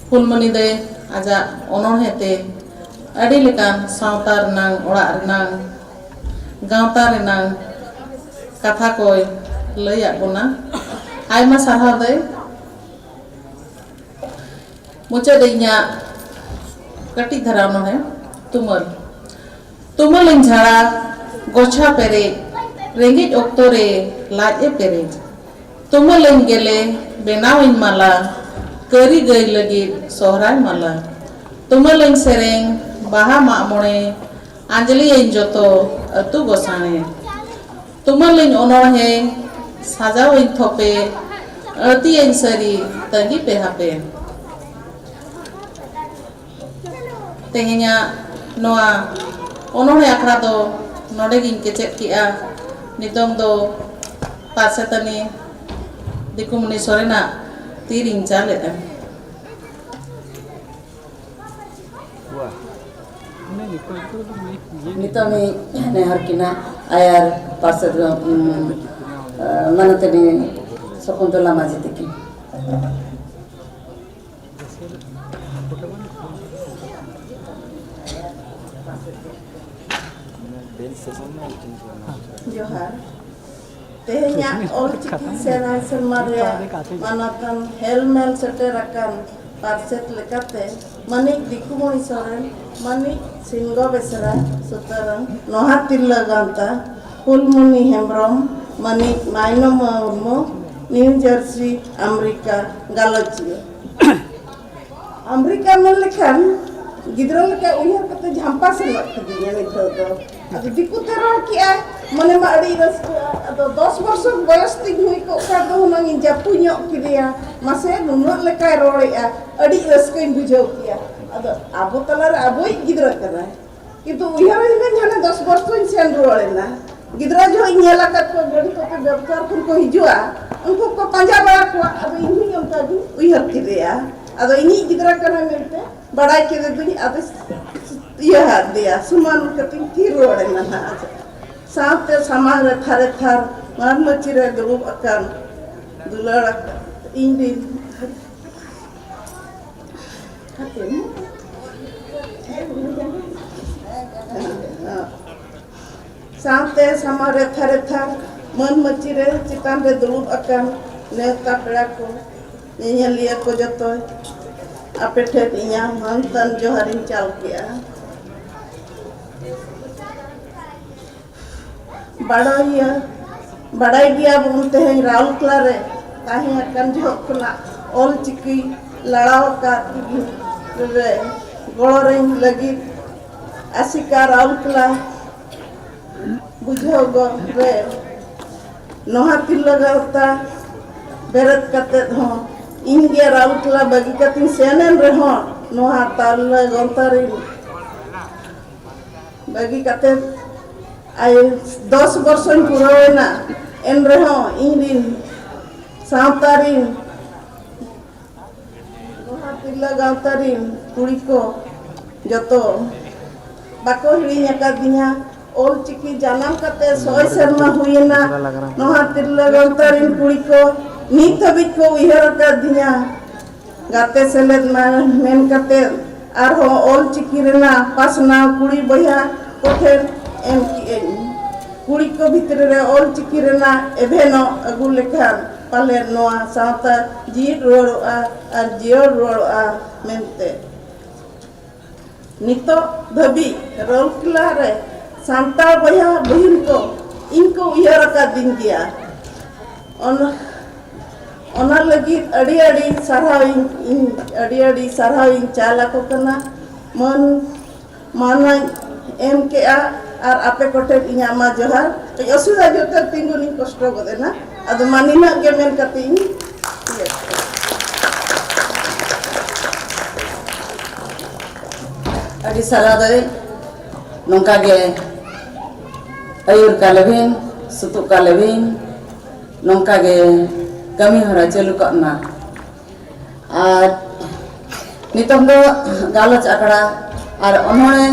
ᱯᱷᱩᱞᱢᱚᱱᱤ ᱫᱟᱹᱭ ᱟᱡᱟᱜ ᱚᱱᱚᱬᱦᱮ ᱛᱮ ᱟᱹᱰᱤ ᱞᱮᱠᱟᱱ ᱥᱟᱶᱛᱟ ᱨᱮᱱᱟᱝ, ᱚᱲᱟᱜ ᱨᱮᱱᱟᱝ, ᱜᱟᱶᱛᱟ ᱨᱮᱱᱟᱝ ᱠᱟᱛᱷᱟ ᱠᱚᱭ ᱞᱟᱹᱭᱟᱫ ᱵᱚᱱᱟ᱾ ᱟᱭᱢᱟ ᱥᱟᱨᱦᱟᱣ ᱫᱟᱹᱭ᱾ ᱢᱩᱪᱟᱹᱫ ᱨᱮ ᱤᱧᱟᱹᱜ ᱠᱟᱹᱴᱤᱡ ᱫᱷᱟᱨᱟ ᱚᱱᱚᱬᱦᱮ, ᱛᱩᱢᱟᱹᱞ᱾ ᱛᱩᱢᱟᱹᱞᱟᱹᱧ ᱡᱷᱟᱲᱟ, ᱜᱚᱪᱷᱟ ᱯᱮᱨᱮᱡ, ᱨᱮᱸᱜᱮᱡ ᱚᱠᱛᱚ ᱨᱮ ᱞᱟᱡ ᱮ ᱯᱮᱨᱮᱡ᱾ ᱛᱩᱢᱟᱹᱞᱟᱹᱧ ᱜᱮᱞᱮ, ᱵᱮᱱᱟᱣᱟᱹᱧ ᱢᱟᱞᱟ, ᱠᱟᱹᱨᱤ ᱜᱟᱹᱭ ᱞᱟᱹᱜᱤᱫ ᱥᱚᱦᱨᱟᱭ ᱢᱟᱞᱟ᱾ ᱛᱩᱢᱟᱹᱞᱟᱹᱧ ᱥᱮᱨᱮᱧ, ᱵᱟᱦᱟ ᱢᱟᱜ ᱢᱚᱬᱮ, ᱟᱸᱡᱽᱞᱤᱭᱟᱹᱧ ᱡᱚᱛᱚ ᱟᱹᱛᱩ ᱜᱚᱥᱟᱬᱮ᱾ ᱛᱩᱢᱟᱹᱞᱟᱹᱧ ᱚᱱᱚᱬᱦᱮ, ᱥᱟᱡᱟᱣᱟᱹᱧ ᱛᱷᱚᱯᱮ, ᱟᱹᱲᱛᱤᱭᱟᱹᱧ ᱥᱟᱹᱨᱤ, ᱛᱟᱺᱜᱤ ᱯᱮ ᱦᱟᱯᱮ᱾ ᱛᱮᱦᱮᱧᱟᱜ ᱱᱚᱣᱟ ᱚᱱᱚᱬᱦᱮ ᱟᱠᱷᱲᱟ ᱫᱚ ᱱᱚᱰᱮ ᱜᱤᱧ ᱠᱮᱪᱮᱫ ᱠᱮᱜᱼᱟ᱾ ᱱᱤᱛᱚᱝ ᱫᱚ ᱯᱟᱨᱥᱮᱛᱟᱹᱱᱤ ᱫᱤᱠᱩᱢᱩᱱᱤ ᱥᱚᱨᱮᱱᱟᱜ ᱛᱤᱨᱤᱧ ᱪᱟᱞᱮᱫᱼᱟ᱾ ᱱᱤᱛᱚᱝ ᱤᱧ ᱱᱮᱦᱚᱨ ᱠᱤᱱᱟ ᱟᱭᱟᱨ ᱯᱟᱨᱥᱮᱛ, ᱩᱢ, ᱟ, ᱢᱟᱱᱚᱛᱟᱱᱤ ᱥᱚᱠᱩᱱᱛᱚᱞᱟ ᱢᱟᱹᱡᱷᱤ ᱛᱤᱠᱤᱱ᱾ ᱡᱚᱦᱟᱨ᱾ ᱛᱮᱦᱮᱧᱟᱜ ᱚᱞᱪᱤᱠᱤ ᱥᱮᱨᱢᱟ ᱨᱮᱭᱟᱜ ᱢᱟᱱᱚᱛᱟᱱ ᱦᱮᱞᱢᱮᱞ ᱥᱮᱴᱮᱨ ᱟᱠᱟᱱ ᱯᱟᱨᱥᱮᱛ ᱞᱮᱠᱟᱛᱮ ᱢᱟᱹᱱᱤᱡ ᱫᱤᱠᱩᱢᱚᱬᱤ ᱥᱚᱨᱮᱱ, ᱢᱟᱹᱱᱤᱡ ᱥᱤᱱᱜᱚ ᱵᱮᱥᱨᱟ ᱥᱩᱛᱟᱹᱨᱟᱢ, ᱱᱚᱦᱟ ᱛᱤᱨᱞᱟᱹ ᱜᱟᱶᱛᱟ, ᱯᱷᱩᱞᱢᱩᱱᱤ ᱦᱮᱢᱵᱨᱚᱢ, ᱢᱟᱹᱱᱤᱡ ᱢᱟᱭᱱᱚᱢ ᱢᱩᱨᱢᱩ, ᱱᱤᱣ ᱡᱟᱨᱥᱤ, ᱟᱢᱮᱨᱤᱠᱟ, ᱜᱟᱞᱚᱪᱤᱭᱟᱹ᱾ ᱟᱢᱮᱨᱤᱠᱟ ᱢᱮᱱ ᱞᱮᱠᱷᱟᱱ ᱜᱤᱫᱽᱨᱟᱹ ᱞᱮᱠᱟ ᱩᱭᱦᱟᱹᱨ ᱠᱟᱛᱮ ᱡᱷᱟᱢᱯᱟ ᱥᱮᱱᱚᱜ ᱠᱤᱫᱤᱧᱟ ᱱᱤᱛᱚᱜ ᱫᱚ᱾ ᱟᱫᱚ ᱫᱤᱠᱩ ᱛᱮ ᱨᱚᱲ ᱠᱮᱜᱼᱟᱭ, ᱢᱚᱱᱮ ᱢᱟ ᱟᱹᱰᱤ ᱨᱟᱹᱥᱠᱟᱹ᱾ ᱟᱫᱚ ᱫᱚᱥ ᱵᱚᱨᱥᱚ ᱵᱚᱭᱚᱥ ᱛᱤᱧ ᱦᱩᱭ ᱠᱚᱜ ᱠᱷᱟᱱ ᱫᱚ ᱦᱩᱱᱟᱹᱝ ᱤᱧ ᱡᱟᱹᱯᱩ ᱧᱚᱜ ᱠᱮᱫᱮᱭᱟ, ᱢᱟᱥᱮ ᱱᱩᱱᱟᱹᱜ ᱞᱮᱠᱟᱭ ᱨᱚᱲᱮᱜᱼᱟ, ᱟᱹᱰᱤ ᱨᱟᱹᱥᱠᱟᱹᱧ ᱵᱩᱡᱷᱟᱹᱣ ᱠᱮᱭᱟ᱾ ᱟᱫᱚ ᱟᱵᱚ ᱛᱟᱞᱟᱨᱮ ᱟᱵᱚᱭᱤᱡ ᱜᱤᱫᱽᱨᱟᱹ ᱠᱟᱱᱟᱭ, ᱠᱤᱱᱛᱩ ᱩᱭᱦᱟᱹᱨ ᱦᱩᱭ ᱞᱮᱱ ᱦᱟᱱᱮ ᱫᱚᱥ ᱵᱚᱨᱥᱚᱧ ᱥᱮᱱ ᱨᱩᱣᱟᱹᱲ ᱮᱱᱟ᱾ ᱜᱤᱫᱽᱨᱟᱹ ᱡᱚᱦᱚᱜ ᱤᱧ ᱧᱮᱞ ᱟᱠᱟᱫ ᱠᱚᱣᱟ, ᱜᱟᱹᱰᱤ ᱠᱚᱛᱮ ᱵᱮᱵᱽᱥᱟ ᱠᱷᱚᱱ ᱠᱚ ᱦᱤᱡᱩᱜᱼᱟ, ᱩᱱᱠᱩ ᱠᱚ ᱯᱟᱸᱡᱟ ᱵᱟᱲᱟ ᱠᱚᱣᱟ᱾ ᱟᱫᱚ ᱤᱧ ᱦᱚᱸᱧ ᱚᱱᱠᱟ ᱜᱤᱧ ᱩᱭᱦᱟᱹᱨ ᱠᱮᱫᱮᱭᱟ᱾ ᱟᱫᱚ ᱤᱧᱤᱡ ᱜᱤᱫᱽᱨᱟᱹ ᱠᱟᱱᱟᱭ ᱢᱮᱱᱛᱮ ᱵᱟᱲᱟᱭ ᱠᱮᱫᱮ ᱫᱩᱧ, ᱟᱫᱚ ᱤᱭᱟᱹ ᱟᱫᱮᱭᱟ, ᱥᱩᱢᱟᱱ ᱠᱟᱛᱮᱧ ᱛᱷᱤᱨ ᱨᱩᱣᱟᱹᱲ ᱮᱱᱟ ᱱᱟᱦᱟᱜ᱾ ᱥᱟᱶᱛᱮ ᱥᱟᱢᱟᱝ ᱨᱮ ᱛᱷᱟᱨᱮ ᱛᱷᱟᱨ ᱢᱟᱹᱱ ᱢᱟᱹᱪᱤ ᱨᱮ ᱫᱩᱲᱩᱵ ᱟᱠᱟᱱ ᱫᱩᱞᱟᱹᱲ ᱟᱠᱟᱱ ᱤᱧ ᱨᱤᱱ ᱥᱟᱶᱛᱮ ᱥᱟᱢᱟᱝ ᱨᱮ ᱛᱷᱟᱨᱮ ᱛᱷᱟᱨ ᱢᱟᱹᱱ ᱢᱟᱹᱪᱤ ᱨᱮ ᱪᱮᱛᱟᱱ ᱨᱮ ᱫᱩᱲᱩᱵ ᱟᱠᱟᱱ ᱱᱮᱣᱛᱟ ᱯᱮᱲᱟ ᱠᱚ, ᱧᱮᱧᱮᱞᱤᱭᱟᱹ ᱠᱚ ᱡᱚᱛᱚ, ᱟᱯᱮ ᱴᱷᱮᱱ ᱤᱧᱟᱹᱜ ᱢᱟᱹᱱ ᱛᱟᱱ ᱡᱚᱦᱟᱨᱤᱧ ᱪᱟᱞ ᱠᱮᱜᱼᱟ᱾ ᱵᱟᱲᱟᱭᱟ, ᱵᱟᱲᱟᱭ ᱜᱮᱭᱟ ᱵᱚᱱ ᱛᱮᱦᱮᱧ ᱨᱟᱣᱩᱨᱠᱮᱞᱟ ᱨᱮ ᱛᱟᱦᱮᱸ ᱟᱠᱟᱱ ᱡᱚᱦᱚᱜ ᱠᱷᱚᱱᱟᱜ ᱚᱞ ᱪᱤᱠᱤ ᱞᱟᱲᱟᱣ ᱟᱠᱟᱫ ᱨᱮ ᱜᱚᱲᱚ ᱨᱮᱧ ᱞᱟᱹᱜᱤᱫ ᱟᱥᱤᱠᱟ ᱨᱟᱣᱩᱨᱠᱮᱞᱟ ᱵᱩᱡᱷᱟᱹᱣ ᱜᱚ ᱨᱮ ᱱᱚᱣᱟ ᱛᱤᱨᱞᱟᱹ ᱜᱟᱶᱛᱟ ᱵᱮᱨᱮᱫ ᱠᱟᱛᱮᱫ ᱦᱚᱸ ᱤᱧ ᱜᱮ ᱨᱟᱣᱩᱨᱠᱮᱞᱟ ᱵᱟᱹᱜᱤ ᱠᱟᱛᱮᱧ ᱥᱮᱱ ᱮᱱ ᱨᱮᱦᱚᱸ ᱱᱚᱣᱟ ᱛᱤᱨᱞᱟᱹ ᱜᱟᱶᱛᱟ ᱨᱤᱱ ᱵᱟᱹᱜᱤ ᱠᱟᱛᱮ ᱟᱭ ᱫᱚᱥ ᱵᱚᱨᱥᱚᱧ ᱯᱩᱨᱟᱹᱣ ᱮᱱᱟ, ᱮᱱ ᱨᱮᱦᱚᱸ ᱤᱧ ᱨᱤᱱ ᱥᱟᱶᱛᱟ ᱨᱤᱱ ᱱᱚᱣᱟ ᱛᱤᱨᱞᱟᱹ ᱜᱟᱶᱛᱟ ᱨᱤᱱ ᱠᱩᱲᱤ ᱠᱚ ᱡᱚᱛᱚ ᱵᱟᱠᱚ ᱦᱤᱲᱤᱧ ᱟᱠᱟᱫᱤᱧᱟ᱾ ᱚᱞ ᱪᱤᱠᱤ ᱡᱟᱱᱟᱢ ᱠᱟᱛᱮ ᱥᱚᱭ ᱥᱮᱨᱢᱟ ᱦᱩᱭᱮᱱᱟ᱾ ᱱᱚᱣᱟ ᱛᱤᱨᱞᱟᱹ ᱜᱟᱶᱛᱟ ᱨᱤᱱ ᱠᱩᱲᱤ ᱠᱚ ᱱᱤᱛ ᱦᱟᱹᱵᱤᱡ ᱠᱚ ᱩᱭᱦᱟᱹᱨ ᱟᱠᱟᱫᱤᱧᱟ᱾ ᱜᱟᱛᱮ ᱥᱮᱞᱮᱫ ᱢᱟ ᱢᱮᱱ ᱠᱟᱛᱮ ᱟᱨᱦᱚᱸ ᱚᱞ ᱪᱤᱠᱤ ᱨᱮᱱᱟᱜ ᱯᱟᱥᱱᱟᱣ ᱠᱩᱲᱤ ᱵᱚᱭᱦᱟ ᱠᱚᱴᱷᱮᱱ ᱮᱢ ᱠᱮᱜᱼᱟᱹᱧ᱾ ᱠᱩᱲᱤ ᱠᱚ ᱵᱷᱤᱛᱨᱤ ᱨᱮ ᱚᱞ ᱪᱤᱠᱤ ᱨᱮᱱᱟᱜ ᱮᱵᱷᱮᱱᱚᱜ ᱟᱹᱜᱩ ᱞᱮᱠᱷᱟᱱ ᱯᱟᱞᱮ ᱱᱚᱣᱟ ᱥᱟᱶᱛᱟ ᱡᱤᱣᱤᱫ ᱨᱩᱣᱟᱹᱲᱚᱜᱼᱟ ᱟᱨ ᱡᱤᱭᱟᱹᱲ ᱨᱩᱣᱟᱹᱲᱚᱜᱼᱟ ᱢᱮᱱᱛᱮ᱾ ᱱᱤᱛᱚᱜ ᱫᱷᱟᱹᱵᱤᱡ ᱨᱟᱹᱣᱩᱨᱠᱮᱞᱟ ᱨᱮ ᱥᱟᱱᱛᱟᱲ ᱵᱚᱭᱦᱟ ᱵᱩᱦᱤᱱ ᱠᱚ ᱤᱧ ᱠᱚ ᱩᱭᱦᱟᱹᱨ ᱟᱠᱟᱫᱤᱧ ᱜᱮᱭᱟ᱾ ᱚᱱᱟ, ᱚᱱᱟ ᱞᱟᱹᱜᱤᱫ ᱟᱹᱰᱤ ᱟᱹᱰᱤ ᱥᱟᱨᱦᱟᱣ ᱤᱧ, ᱤᱧ ᱟᱹᱰᱤ ᱟᱹᱰᱤ ᱥᱟᱨᱦᱟᱣ ᱤᱧ ᱪᱟᱞ ᱟᱠᱚ ᱠᱟᱱᱟ᱾ ᱢᱟᱹᱱ, ᱢᱟᱹᱱᱟᱹᱧ ᱮᱢ ᱠᱮᱜᱼᱟ ᱟᱨ ᱟᱯᱮ ᱠᱚᱴᱷᱮᱱ ᱤᱧᱟᱹᱜ ᱢᱟ ᱡᱚᱦᱟᱨ᱾ ᱠᱟᱹᱡ ᱚᱥᱩᱵᱤᱫᱷᱟ ᱧᱚᱜ ᱛᱮ ᱛᱤᱸᱜᱩᱱᱤᱧ ᱠᱚᱥᱴᱚ ᱜᱚᱫ ᱮᱱᱟ, ᱟᱫᱚ ᱢᱟ ᱱᱤᱱᱟᱹᱜ ᱜᱮ ᱢᱮᱱ ᱠᱟᱛᱮ ᱤᱧ ᱤᱭᱟᱹ᱾ ᱟᱹᱰᱤ ᱥᱟᱨᱦᱟᱣ ᱫᱟᱹᱭ, ᱱᱚᱝᱠᱟ ᱜᱮ ᱟᱹᱭᱩᱨ ᱠᱟᱞᱮ ᱵᱤᱱ, ᱥᱩᱛᱩᱜ ᱠᱟᱞᱮ ᱵᱤᱱ, ᱱᱚᱝᱠᱟ ᱜᱮ ᱠᱟᱹᱢᱤ ᱦᱚᱨᱟ ᱪᱟᱹᱞᱩ ᱠᱟᱜ ᱢᱟ᱾ ᱟᱨ ᱱᱤᱛᱚᱝ ᱫᱚ ᱜᱟᱞᱚᱪ ᱟᱠᱷᱲᱟ ᱟᱨ ᱚᱱᱚᱬᱦᱮ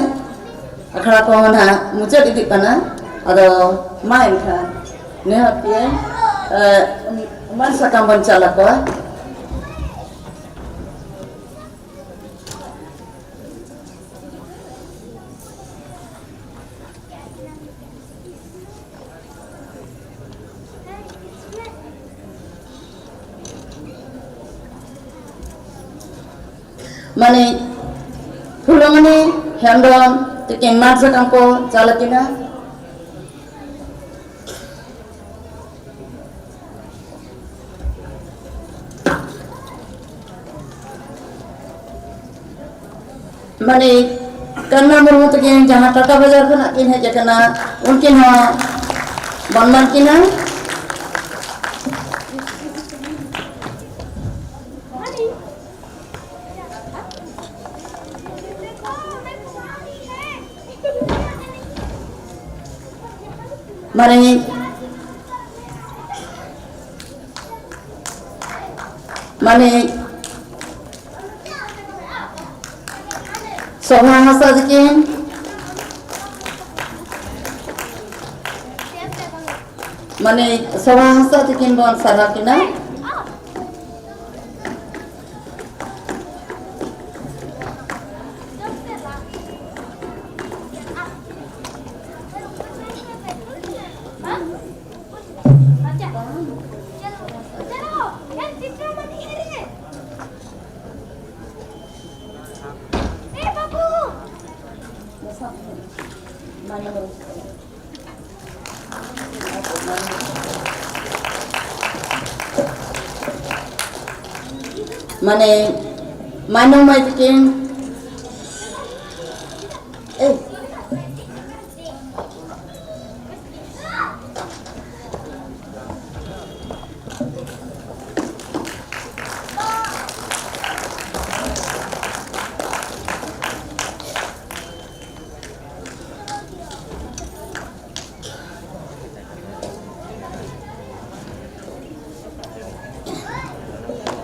ᱟᱠᱷᱲᱟ ᱠᱚᱦᱚᱸ ᱱᱟᱦᱟᱜ ᱢᱩᱪᱟᱹᱫ ᱤᱫᱤᱜ ᱠᱟᱱᱟ᱾ ᱟᱫᱚ ᱢᱟ ᱮᱱᱠᱷᱟᱱ ᱱᱮᱦᱚᱨ ᱯᱮ, ᱮ, ᱢᱟᱹᱱ ᱥᱟᱠᱟᱢ ᱵᱚᱱ ᱪᱟᱞ ᱟᱠᱚᱣᱟ᱾ ᱢᱟᱹᱱᱤᱡ ᱯᱷᱩᱞᱚᱢᱚᱱᱤ ᱦᱮᱢᱵᱨᱚᱢ ᱛᱤᱠᱤᱱ ᱢᱟᱹᱱ ᱥᱟᱠᱟᱢ ᱠᱚ ᱪᱟᱞ ᱟᱹᱠᱤᱱᱟ᱾ ᱢᱟᱹᱱᱤᱡ ᱠᱟᱱᱱᱟ ᱢᱩᱨᱢᱩ ᱛᱟᱹᱠᱤᱱ, ᱡᱟᱦᱟᱸ ᱴᱟᱴᱟ ᱵᱟᱡᱟᱨ ᱠᱷᱚᱱᱟᱜ ᱠᱤᱱ ᱦᱮᱡ ᱟᱠᱟᱱᱟ, ᱩᱱᱠᱤᱱ ᱦᱚᱸ ᱵᱚᱱ ᱢᱟᱱ ᱠᱤᱱᱟ᱾ ᱢᱟᱹᱱᱤᱡ, ᱢᱟᱹᱱᱤᱡ ᱥᱳᱵᱷᱟ ᱦᱟᱸᱥᱫᱟ ᱛᱟᱹᱠᱤᱱ, ᱢᱟᱹᱱᱤᱡ ᱥᱳᱵᱷᱟ ᱦᱟᱸᱥᱫᱟ ᱛᱟᱹᱠᱤᱱ ᱵᱚᱱ ᱥᱟᱨᱦᱟᱣ ᱠᱤᱱᱟ᱾ ᱢᱟᱹᱱᱤᱡ ᱢᱟᱭᱱᱚᱢ ᱢᱟᱹᱭ ᱛᱟᱹᱠᱤᱱ, ᱮᱭ,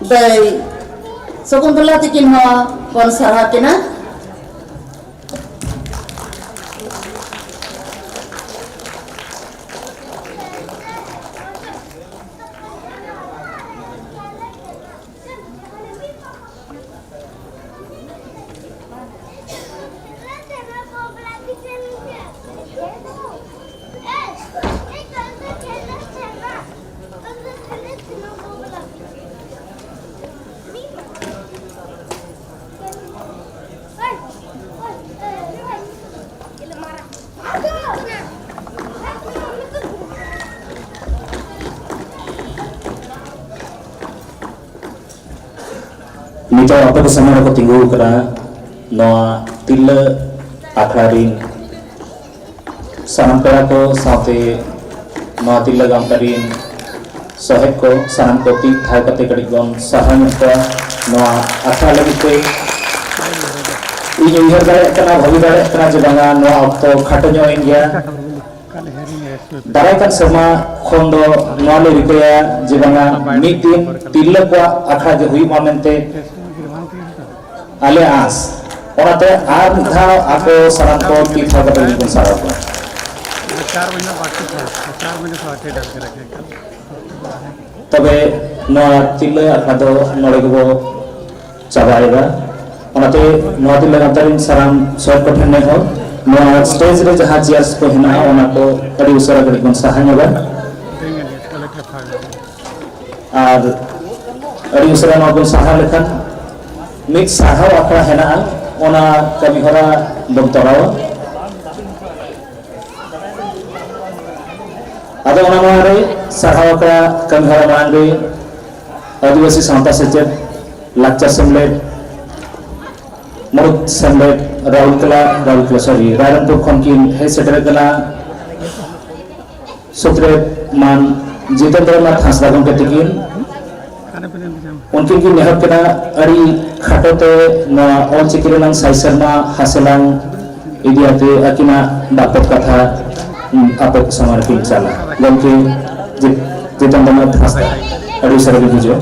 ᱛᱟᱹᱭ ᱥᱚᱠᱩᱱᱛᱚᱞᱟ ᱛᱤᱠᱤᱱ ᱦᱚᱸ ᱵᱚᱱ ᱥᱟᱨᱦᱟᱣ ᱠᱤᱱᱟ᱾ ᱱᱤᱛᱚᱜ ᱟᱯᱮ ᱠᱚ ᱥᱟᱢᱟᱝ ᱨᱮᱠᱚ ᱛᱤᱸᱜᱩ ᱟᱠᱟᱱᱟ ᱱᱚᱣᱟ ᱛᱤᱨᱞᱟᱹ ᱟᱠᱷᱲᱟ ᱨᱤᱱ ᱥᱟᱱᱟᱢ ᱯᱮᱲᱟ ᱠᱚ ᱥᱟᱶᱛᱮ ᱱᱚᱣᱟ ᱛᱤᱨᱞᱟᱹ ᱜᱟᱶᱛᱟ ᱨᱤᱱ ᱥᱚᱦᱮᱫ ᱠᱚ, ᱥᱟᱱᱟᱢ ᱠᱚ ᱛᱤ ᱛᱷᱟᱭᱚ ᱠᱟᱛᱮ ᱠᱟᱹᱴᱤᱡ ᱵᱚᱱ ᱥᱟᱨᱦᱟᱣ ᱧᱚᱜ ᱠᱚᱣᱟ ᱱᱚᱣᱟ ᱟᱠᱷᱲᱟ ᱞᱟᱹᱜᱤᱫ ᱛᱮ᱾ ᱤᱧ ᱩᱭᱦᱟᱹᱨ ᱫᱟᱲᱮᱭᱟᱜ ᱠᱟᱱᱟ, ᱵᱷᱟᱹᱵᱤ ᱫᱟᱲᱮᱭᱟᱜ ᱠᱟᱱᱟ ᱡᱮ ᱵᱟᱝᱟ, ᱱᱚᱣᱟ ᱚᱠᱛᱚ ᱠᱷᱟᱴᱚ ᱧᱚᱜ ᱮᱱ ᱜᱮᱭᱟ᱾ ᱫᱟᱨᱟᱭ ᱠᱟᱱ ᱥᱮᱨᱢᱟ ᱠᱷᱚᱱ ᱫᱚ ᱱᱚᱣᱟ ᱞᱮ ᱨᱤᱠᱟᱹᱭᱟ ᱡᱮ ᱵᱟᱝᱟ, ᱢᱤᱫ ᱫᱤᱱ ᱛᱤᱨᱞᱟᱹ ᱠᱚᱣᱟᱜ ᱟᱠᱷᱲᱟ ᱜᱮ ᱦᱩᱭᱩᱜ ᱢᱟ ᱢᱮᱱᱛᱮ ᱟᱞᱮ ᱟᱸᱥ᱾ ᱚᱱᱟᱛᱮ ᱟᱨ ᱢᱤᱫ ᱫᱷᱟᱣ ᱟᱠᱚ ᱥᱟᱱᱟᱢ ᱠᱚ ᱛᱤ ᱛᱷᱟᱭᱚ ᱠᱟᱛᱮ ᱵᱚᱱ ᱥᱟᱨᱦᱟᱣ ᱠᱚᱣᱟ᱾ ᱪᱟᱨ ᱢᱟᱹᱦᱱᱟᱹ ᱵᱟᱹᱠᱤ ᱛᱷᱟ, ᱪᱟᱨ ᱢᱟᱹᱦᱱᱟᱹ ᱥᱟᱶ ᱪᱮᱫ ᱫᱟᱲᱮ ᱠᱟᱱᱟ᱾ ᱛᱚᱵᱮ ᱱᱚᱣᱟ ᱛᱤᱨᱞᱟᱹ ᱟᱠᱷᱲᱟ ᱫᱚ ᱱᱚᱰᱮ ᱜᱮᱵᱚ ᱪᱟᱵᱟᱭᱮᱫᱟ᱾ ᱚᱱᱟᱛᱮ ᱱᱚᱣᱟ ᱛᱤᱨᱞᱟᱹ ᱜᱟᱶᱛᱟ ᱨᱮᱱ ᱥᱟᱱᱟᱢ ᱥᱚᱦᱮᱫ ᱠᱚᱴᱷᱮᱱ ᱱᱮᱦᱚᱨ, ᱱᱚᱣᱟ ᱥᱴᱮᱡ ᱨᱮ ᱡᱟᱦᱟᱸ ᱪᱮᱭᱟᱨᱥ ᱠᱚ ᱦᱮᱱᱟᱜᱼᱟ, ᱚᱱᱟ ᱠᱚ ᱟᱹᱰᱤ ᱩᱥᱟᱹᱨᱟ ᱠᱟᱹᱴᱤᱡ ᱵᱚᱱ ᱥᱟᱦᱟ ᱧᱚᱜᱟ᱾ ᱟᱨ ᱟᱹᱰᱤ ᱩᱥᱟᱹᱨᱟ ᱱᱚᱣᱟ ᱵᱚᱱ ᱥᱟᱦᱟ ᱞᱮᱠᱷᱟᱱ ᱢᱤᱫ ᱥᱟᱨᱦᱟᱣ ᱟᱠᱷᱲᱟ ᱦᱮᱱᱟᱜᱼᱟ, ᱚᱱᱟ ᱠᱟᱹᱢᱤ ᱦᱚᱨᱟ ᱵᱚᱱ ᱛᱚᱨᱟᱣᱟ᱾ ᱟᱫᱚ ᱚᱱᱟ ᱱᱚᱣᱟ ᱨᱮ ᱥᱟᱨᱦᱟᱣ ᱟᱠᱷᱲᱟ ᱠᱟᱹᱢᱤ ᱦᱚᱨᱟ ᱢᱟᱲᱟᱝ ᱨᱮ ᱟᱹᱫᱤᱵᱟᱹᱥᱤ ᱥᱟᱶᱛᱟ ᱥᱮᱪᱮᱫ ᱞᱟᱠᱪᱟᱨ ᱥᱮᱢᱞᱮᱫ, ᱢᱩᱬᱩᱫ ᱥᱮᱢᱞᱮᱫ ᱨᱟᱣᱩᱞᱠᱮᱞᱟ, ᱨᱟᱣᱩᱞᱠᱮᱞᱟ, ᱥᱚᱨᱤ, ᱨᱟᱭᱨᱚᱝᱯᱩᱨ ᱠᱷᱚᱱ ᱠᱤᱱ ᱦᱮᱡ ᱥᱮᱴᱮᱨ ᱟᱠᱟᱱᱟ᱾ ᱥᱩᱛᱨᱮᱛ ᱢᱟᱱ ᱡᱤᱛᱮᱱᱫᱨᱚᱱᱟᱛᱷ ᱦᱟᱸᱥᱫᱟ ᱜᱚᱢᱠᱮ ᱛᱤᱠᱤᱱ᱾ ᱩᱱᱠᱤᱱ ᱠᱤᱱ ᱱᱮᱦᱚᱨ ᱠᱟᱱᱟ ᱟᱹᱰᱤ ᱠᱷᱟᱴᱚ ᱛᱮ ᱱᱚᱣᱟ ᱚᱞ ᱪᱤᱠᱤ ᱨᱮᱱᱟᱜ ᱥᱟᱭ ᱥᱮᱨᱢᱟ ᱦᱟᱥᱮᱞᱟᱝ ᱤᱫᱤ ᱟᱛᱮ ᱟᱹᱠᱤᱱᱟᱜ ᱵᱟᱨᱯᱮ ᱠᱟᱛᱷᱟ, ᱩᱸ, ᱟᱯᱮ ᱠᱚ ᱥᱟᱢᱟᱝ ᱨᱮᱠᱤᱱ ᱪᱟᱞᱟ᱾ ᱜᱚᱢᱠᱮ ᱡᱤ-, ᱡᱤᱛᱮᱱᱫᱨᱚᱱᱟᱛᱷ ᱦᱟᱸᱥᱫᱟ, ᱟᱹᱰᱤ ᱩᱥᱟᱹᱨᱟ ᱵᱤᱱ ᱦᱤᱡᱩᱜᱼᱟ᱾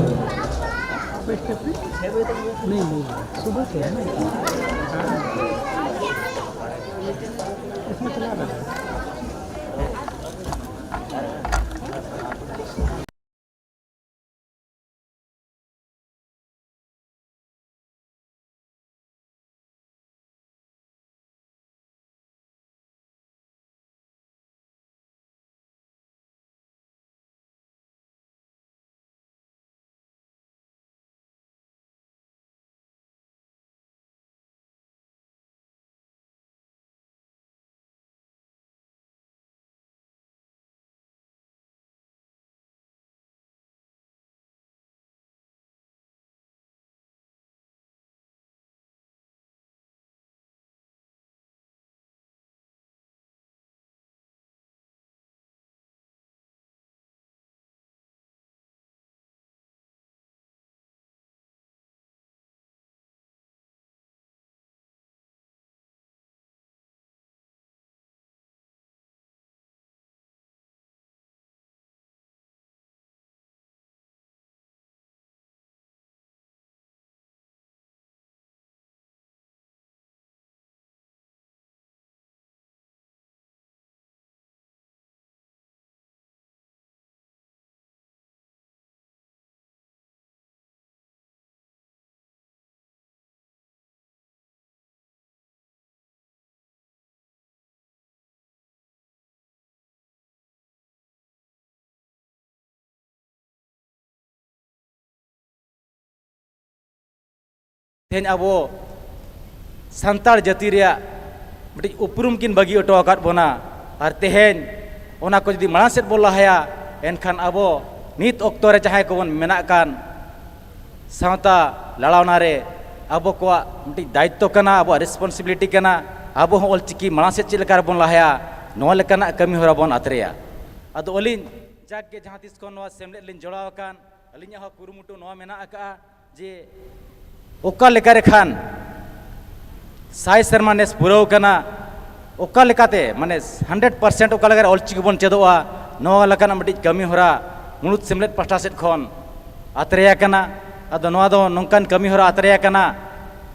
ᱛᱮᱦᱮᱧ ᱟᱵᱚ ᱥᱟᱱᱛᱟᱲ ᱡᱟᱹᱛᱤ ᱨᱮᱭᱟᱜ ᱢᱤᱫᱴᱤᱡ ᱩᱯᱨᱩᱢ ᱠᱤᱱ ᱵᱟᱹᱜᱤ ᱦᱚᱴᱚ ᱟᱠᱟᱫ ᱵᱚᱱᱟ᱾ ᱟᱨ ᱛᱮᱦᱮᱧ ᱚᱱᱟ ᱠᱚ ᱡᱩᱫᱤ ᱢᱟᱲᱟᱝ ᱥᱮᱫ ᱵᱚᱱ ᱞᱟᱦᱟᱭᱟ, ᱮᱱᱠᱷᱟᱱ ᱟᱵᱚ ᱱᱤᱛ ᱚᱠᱛᱚ ᱨᱮ ᱡᱟᱦᱟᱸᱭ ᱠᱚᱵᱚᱱ ᱢᱮᱱᱟᱜ ᱠᱟᱱ ᱥᱟᱶᱛᱟ ᱞᱟᱲᱟᱣᱱᱟ ᱨᱮ ᱟᱵᱚ ᱠᱚᱣᱟᱜ ᱢᱤᱫᱴᱤᱡ ᱫᱟᱭᱤᱛᱛᱚ ᱠᱟᱱᱟ, ᱟᱵᱚᱣᱟᱜ ᱨᱮᱥᱯᱚᱱᱥᱤᱵᱤᱞᱤᱴᱤ ᱠᱟᱱᱟ, ᱟᱵᱚ ᱦᱚᱸ ᱚᱞᱪᱤᱠᱤ ᱢᱟᱲᱟᱝ ᱥᱮᱫ ᱪᱮᱫ ᱞᱮᱠᱟ ᱨᱮᱵᱚᱱ ᱞᱟᱦᱟᱭᱟ, ᱱᱚᱣᱟ ᱞᱮᱠᱟᱱᱟᱜ ᱠᱟᱹᱢᱤ ᱦᱚᱨᱟ ᱵᱚᱱ ᱟᱛᱨᱮᱭᱟ᱾ ᱟᱫᱚ ᱟᱹᱞᱤᱧ ᱡᱟᱠ ᱜᱮ ᱡᱟᱦᱟᱸ ᱛᱤᱥ ᱠᱷᱚᱱ ᱱᱚᱣᱟ ᱥᱮᱢᱞᱮᱫ ᱞᱤᱧ ᱡᱚᱲᱟᱣ ᱟᱠᱟᱱ, ᱟᱹᱞᱤᱧᱟᱜ ᱦᱚᱸ ᱠᱩᱨᱩᱢᱩᱴᱩ ᱱᱚᱣᱟ ᱢᱮᱱᱟᱜ ᱟᱠᱟᱫᱼᱟ ᱡᱮ ᱚᱠᱟ ᱞᱮᱠᱟ ᱨᱮᱠᱷᱟᱱ ᱥᱟᱭ ᱥᱮᱨᱢᱟ ᱱᱮᱥ ᱯᱩᱨᱟᱹᱣ ᱠᱟᱱᱟ, ᱚᱠᱟ ᱞᱮᱠᱟᱛᱮ, ᱢᱟᱱᱮ, ᱦᱟᱱᱰᱨᱮᱰ ᱯᱟᱨᱥᱮᱱᱴ ᱚᱠᱟ ᱞᱮᱠᱟᱨᱮ ᱚᱞᱪᱤᱠᱤ ᱵᱚᱱ ᱪᱮᱫᱚᱜᱼᱟ, ᱱᱚᱣᱟ ᱞᱮᱠᱟᱱᱟᱜ ᱢᱤᱫᱴᱤᱡ ᱠᱟᱹᱢᱤ ᱦᱚᱨᱟ ᱢᱩᱬᱩᱫ ᱥᱮᱢᱞᱮᱫ ᱯᱟᱦᱴᱟ ᱥᱮᱫ ᱠᱷᱚᱱ ᱟᱛᱨᱮ ᱟᱠᱟᱱᱟ᱾ ᱟᱫᱚ ᱱᱚᱣᱟ ᱫᱚ ᱱᱚᱝᱠᱟᱱ ᱠᱟᱹᱢᱤ ᱦᱚᱨᱟ ᱟᱛᱨᱮ ᱟᱠᱟᱱᱟ,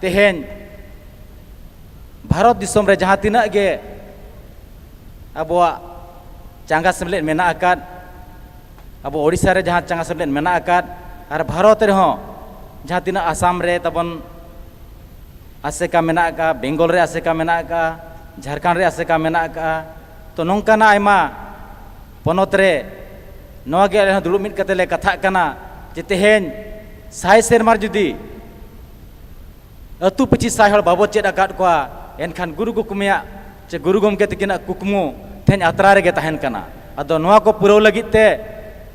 ᱛᱮᱦᱮᱧ ᱵᱷᱟᱨᱚᱛ ᱫᱤᱥᱚᱢ ᱨᱮ ᱡᱟᱦᱟᱸ ᱛᱤᱱᱟᱹᱜ ᱜᱮ ᱟᱵᱚᱣᱟᱜ ᱪᱟᱸᱜᱟ ᱥᱮᱢᱞᱮᱫ ᱢᱮᱱᱟᱜ ᱟᱠᱟᱫ, ᱟᱵᱚ ᱳᱰᱤᱥᱟ ᱨᱮ ᱡᱟᱦᱟᱸ ᱪᱟᱸᱜᱟ ᱥᱮᱢᱞᱮᱫ ᱢᱮᱱᱟᱜ ᱟᱠᱟᱫ, ᱟᱨ ᱵᱷᱟᱨᱚᱛ ᱨᱮᱦᱚᱸ ᱡᱟᱦᱟᱸ ᱛᱤᱱᱟᱹᱜ ᱟᱥᱟᱢ ᱨᱮ ᱛᱟᱵᱚᱱ ᱟᱥᱮᱠᱟ ᱢᱮᱱᱟᱜ ᱟᱠᱟᱫ, ᱵᱮᱝᱜᱚᱞ ᱨᱮ ᱟᱥᱮᱠᱟ ᱢᱮᱱᱟᱜ ᱟᱠᱟᱫ, ᱡᱷᱟᱲᱠᱷᱚᱸᱰ ᱨᱮ ᱟᱥᱮᱠᱟ ᱢᱮᱱᱟᱜ ᱟᱠᱟᱫ, ᱛᱚ ᱱᱚᱝᱠᱟᱱᱟᱜ ᱟᱭᱢᱟ ᱯᱚᱱᱚᱛ ᱨᱮ ᱱᱚᱣᱟ ᱜᱮ ᱟᱞᱮ ᱦᱚᱸ ᱫᱩᱲᱩᱵ ᱢᱤᱫ ᱠᱟᱛᱮ ᱞᱮ ᱠᱟᱛᱷᱟᱜ ᱠᱟᱱᱟ ᱡᱮ ᱛᱮᱦᱮᱧ ᱥᱟᱭ ᱥᱮᱨᱢᱟ ᱡᱩᱫᱤ ᱟᱹᱛᱩ ᱯᱤᱪᱷᱤ ᱥᱟᱭ ᱦᱚᱲ ᱵᱟᱵᱚ ᱪᱮᱫ ᱟᱠᱟᱫ ᱠᱚᱣᱟ, ᱮᱱᱠᱷᱟᱱ ᱜᱩᱨᱩ ᱜᱚᱠᱢᱤᱭᱟᱜ ᱪᱮ ᱜᱩᱨᱩ ᱜᱚᱢᱠᱮ ᱛᱟᱹᱠᱤᱱᱟᱜ ᱠᱩᱠᱢᱩ ᱛᱮᱦᱮᱧ ᱟᱛᱨᱟ ᱨᱮᱜᱮ ᱛᱟᱦᱮᱱ ᱠᱟᱱᱟ᱾ ᱟᱫᱚ ᱱᱚᱣᱟ ᱠᱚ ᱯᱩᱨᱟᱹᱣ ᱞᱟᱹᱜᱤᱫ ᱛᱮ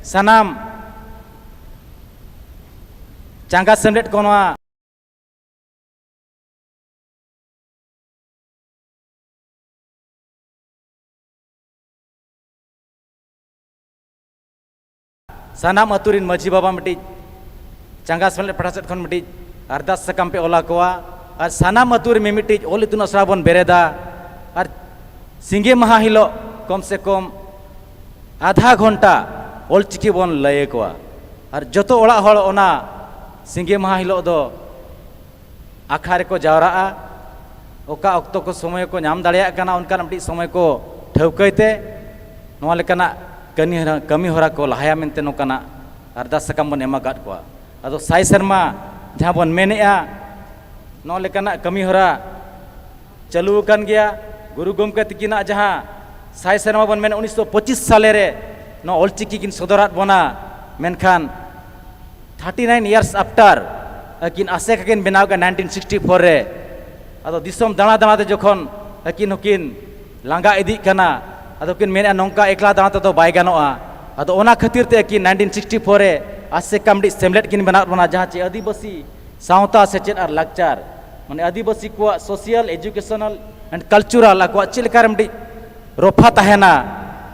ᱥᱟᱱᱟᱢ ᱪᱟᱸᱜᱟ ᱥᱮᱢᱞᱮᱫ ᱠᱚ ᱱᱚᱣᱟ ᱥᱟᱱᱟᱢ ᱟᱹᱛᱩ ᱨᱤᱱ ᱢᱟᱹᱡᱷᱤ ᱵᱟᱵᱟ ᱢᱤᱫᱴᱤᱡ ᱪᱟᱸᱜᱟ ᱥᱮᱢᱞᱮᱫ ᱯᱟᱦᱴᱟ ᱥᱮᱫ ᱠᱷᱚᱱ ᱢᱤᱫᱴᱤᱡ ᱟᱨᱫᱟᱥ ᱥᱟᱠᱟᱢ ᱯᱮ ᱚᱞ ᱟᱠᱚᱣᱟ ᱟᱨ ᱥᱟᱱᱟᱢ ᱟᱹᱛᱩ ᱨᱮ ᱢᱤᱢᱤᱫᱴᱤᱡ ᱚᱞ ᱤᱛᱩᱱ ᱟᱥᱲᱟ ᱵᱚᱱ ᱵᱮᱨᱮᱫᱟ ᱟᱨ ᱥᱤᱸᱜᱮ ᱢᱟᱦᱟ ᱦᱤᱞᱳᱜ ᱠᱚᱢ ᱥᱮ ᱠᱚᱢ ᱟᱫᱷᱟ ᱜᱷᱚᱱᱴᱟ ᱚᱞᱪᱤᱠᱤ ᱵᱚᱱ ᱞᱟᱹᱭ ᱟᱠᱚᱣᱟ ᱟᱨ ᱡᱚᱛᱚ ᱚᱲᱟᱜ ᱦᱚᱲ ᱚᱱᱟ ᱥᱤᱸᱜᱮ ᱢᱟᱦᱟ ᱦᱤᱞᱳᱜ ᱫᱚ ᱟᱠᱷᱲᱟ ᱨᱮᱠᱚ ᱡᱟᱣᱨᱟᱜᱼᱟ᱾ ᱚᱠᱟ ᱚᱠᱛᱚ ᱠᱚ ᱥᱚᱢᱚᱭ ᱠᱚ ᱧᱟᱢ ᱫᱟᱲᱮᱭᱟᱜ ᱠᱟᱱᱟ, ᱚᱱᱠᱟᱱ ᱢᱤᱫᱴᱤᱡ ᱥᱚᱢᱚᱭ ᱠᱚ ᱴᱷᱟᱹᱣᱠᱟᱹᱭ ᱛᱮ ᱱᱚᱣᱟ ᱞᱮᱠᱟᱱᱟᱜ ᱠᱟᱹᱢᱤ ᱦᱚᱨᱟ, ᱠᱟᱹᱢᱤ ᱦᱚᱨᱟ ᱠᱚ ᱞᱟᱦᱟᱭᱟ ᱢᱮᱱᱛᱮ ᱱᱚᱝᱠᱟᱱᱟᱜ ᱟᱨᱫᱟᱥ ᱥᱟᱠᱟᱢ ᱵᱚᱱ ᱮᱢ ᱟᱠᱟᱫ ᱠᱚᱣᱟ᱾ ᱟᱫᱚ ᱥᱟᱭ ᱥᱮᱨᱢᱟ ᱡᱟᱦᱟᱸ ᱵᱚᱱ ᱢᱮᱱᱮᱜᱼᱟ, ᱱᱚᱣᱟ ᱞᱮᱠᱟᱱᱟᱜ ᱠᱟᱹᱢᱤ ᱦᱚᱨᱟ ᱪᱟᱹᱞᱩ ᱟᱠᱟᱱ ᱜᱮᱭᱟ᱾ ᱜᱩᱨᱩ ᱜᱚᱢᱠᱮ ᱛᱤᱠᱤᱱᱟᱜ ᱡᱟᱦᱟᱸ ᱥᱟᱭ ᱥᱮᱨᱢᱟ ᱵᱚᱱ ᱢᱮᱱᱟ, ᱩᱱᱤᱥᱥᱚ ᱯᱚᱸᱪᱤᱥ ᱥᱟᱞᱮ ᱨᱮ ᱱᱚᱣᱟ ᱚᱞᱪᱤᱠᱤ ᱠᱤᱱ ᱥᱚᱫᱚᱨᱟᱫ ᱵᱚᱱᱟ, ᱢᱮᱱᱠᱷᱟᱱ thirty nine years after ᱟᱹᱠᱤᱱ ᱟᱥᱮᱠᱟ ᱠᱤᱱ ᱵᱮᱱᱟᱣ ᱠᱮᱫ nineteen sixty four ᱨᱮ᱾ ᱟᱫᱚ ᱫᱤᱥᱚᱢ ᱫᱟᱬᱟ ᱫᱟᱬᱟ ᱛᱮ ᱡᱚᱠᱷᱚᱱ ᱟᱹᱠᱤᱱ ᱦᱚᱸᱠᱤᱱ ᱞᱟᱸᱜᱟ ᱤᱫᱤᱜ ᱠᱟᱱᱟ, ᱟᱫᱚ ᱠᱤᱱ ᱢᱮᱱᱮᱫᱼᱟ, ᱱᱚᱝᱠᱟ ᱮᱠᱞᱟ ᱫᱟᱬᱟ ᱛᱮᱫᱚ ᱵᱟᱭ ᱜᱟᱱᱚᱜᱼᱟ᱾ ᱟᱫᱚ ᱚᱱᱟ ᱠᱷᱟᱹᱛᱤᱨ ᱛᱮ ᱟᱹᱠᱤᱱ nineteen sixty four ᱨᱮ ᱟᱥᱮᱠᱟ ᱢᱤᱫᱴᱤᱡ ᱥᱮᱢᱞᱮᱫ ᱠᱤᱱ ᱵᱮᱱᱟᱣ ᱵᱚᱱᱟ, ᱡᱟᱦᱟᱸ ᱪᱮ ᱟᱹᱫᱤᱵᱟᱹᱥᱤ ᱥᱟᱶᱛᱟ, ᱥᱮᱪᱮᱫ ᱟᱨ ᱞᱟᱠᱪᱟᱨ, ᱢᱟᱱᱮ ᱟᱹᱫᱤᱵᱟᱹᱥᱤ ᱠᱚᱣᱟᱜ social, educational and cultural ᱟᱠᱚᱣᱟᱜ ᱪᱮᱫ ᱞᱮᱠᱟ ᱨᱮ ᱢᱤᱫᱴᱤᱡ ᱨᱚᱯᱷᱟ ᱛᱟᱦᱮᱱᱟ,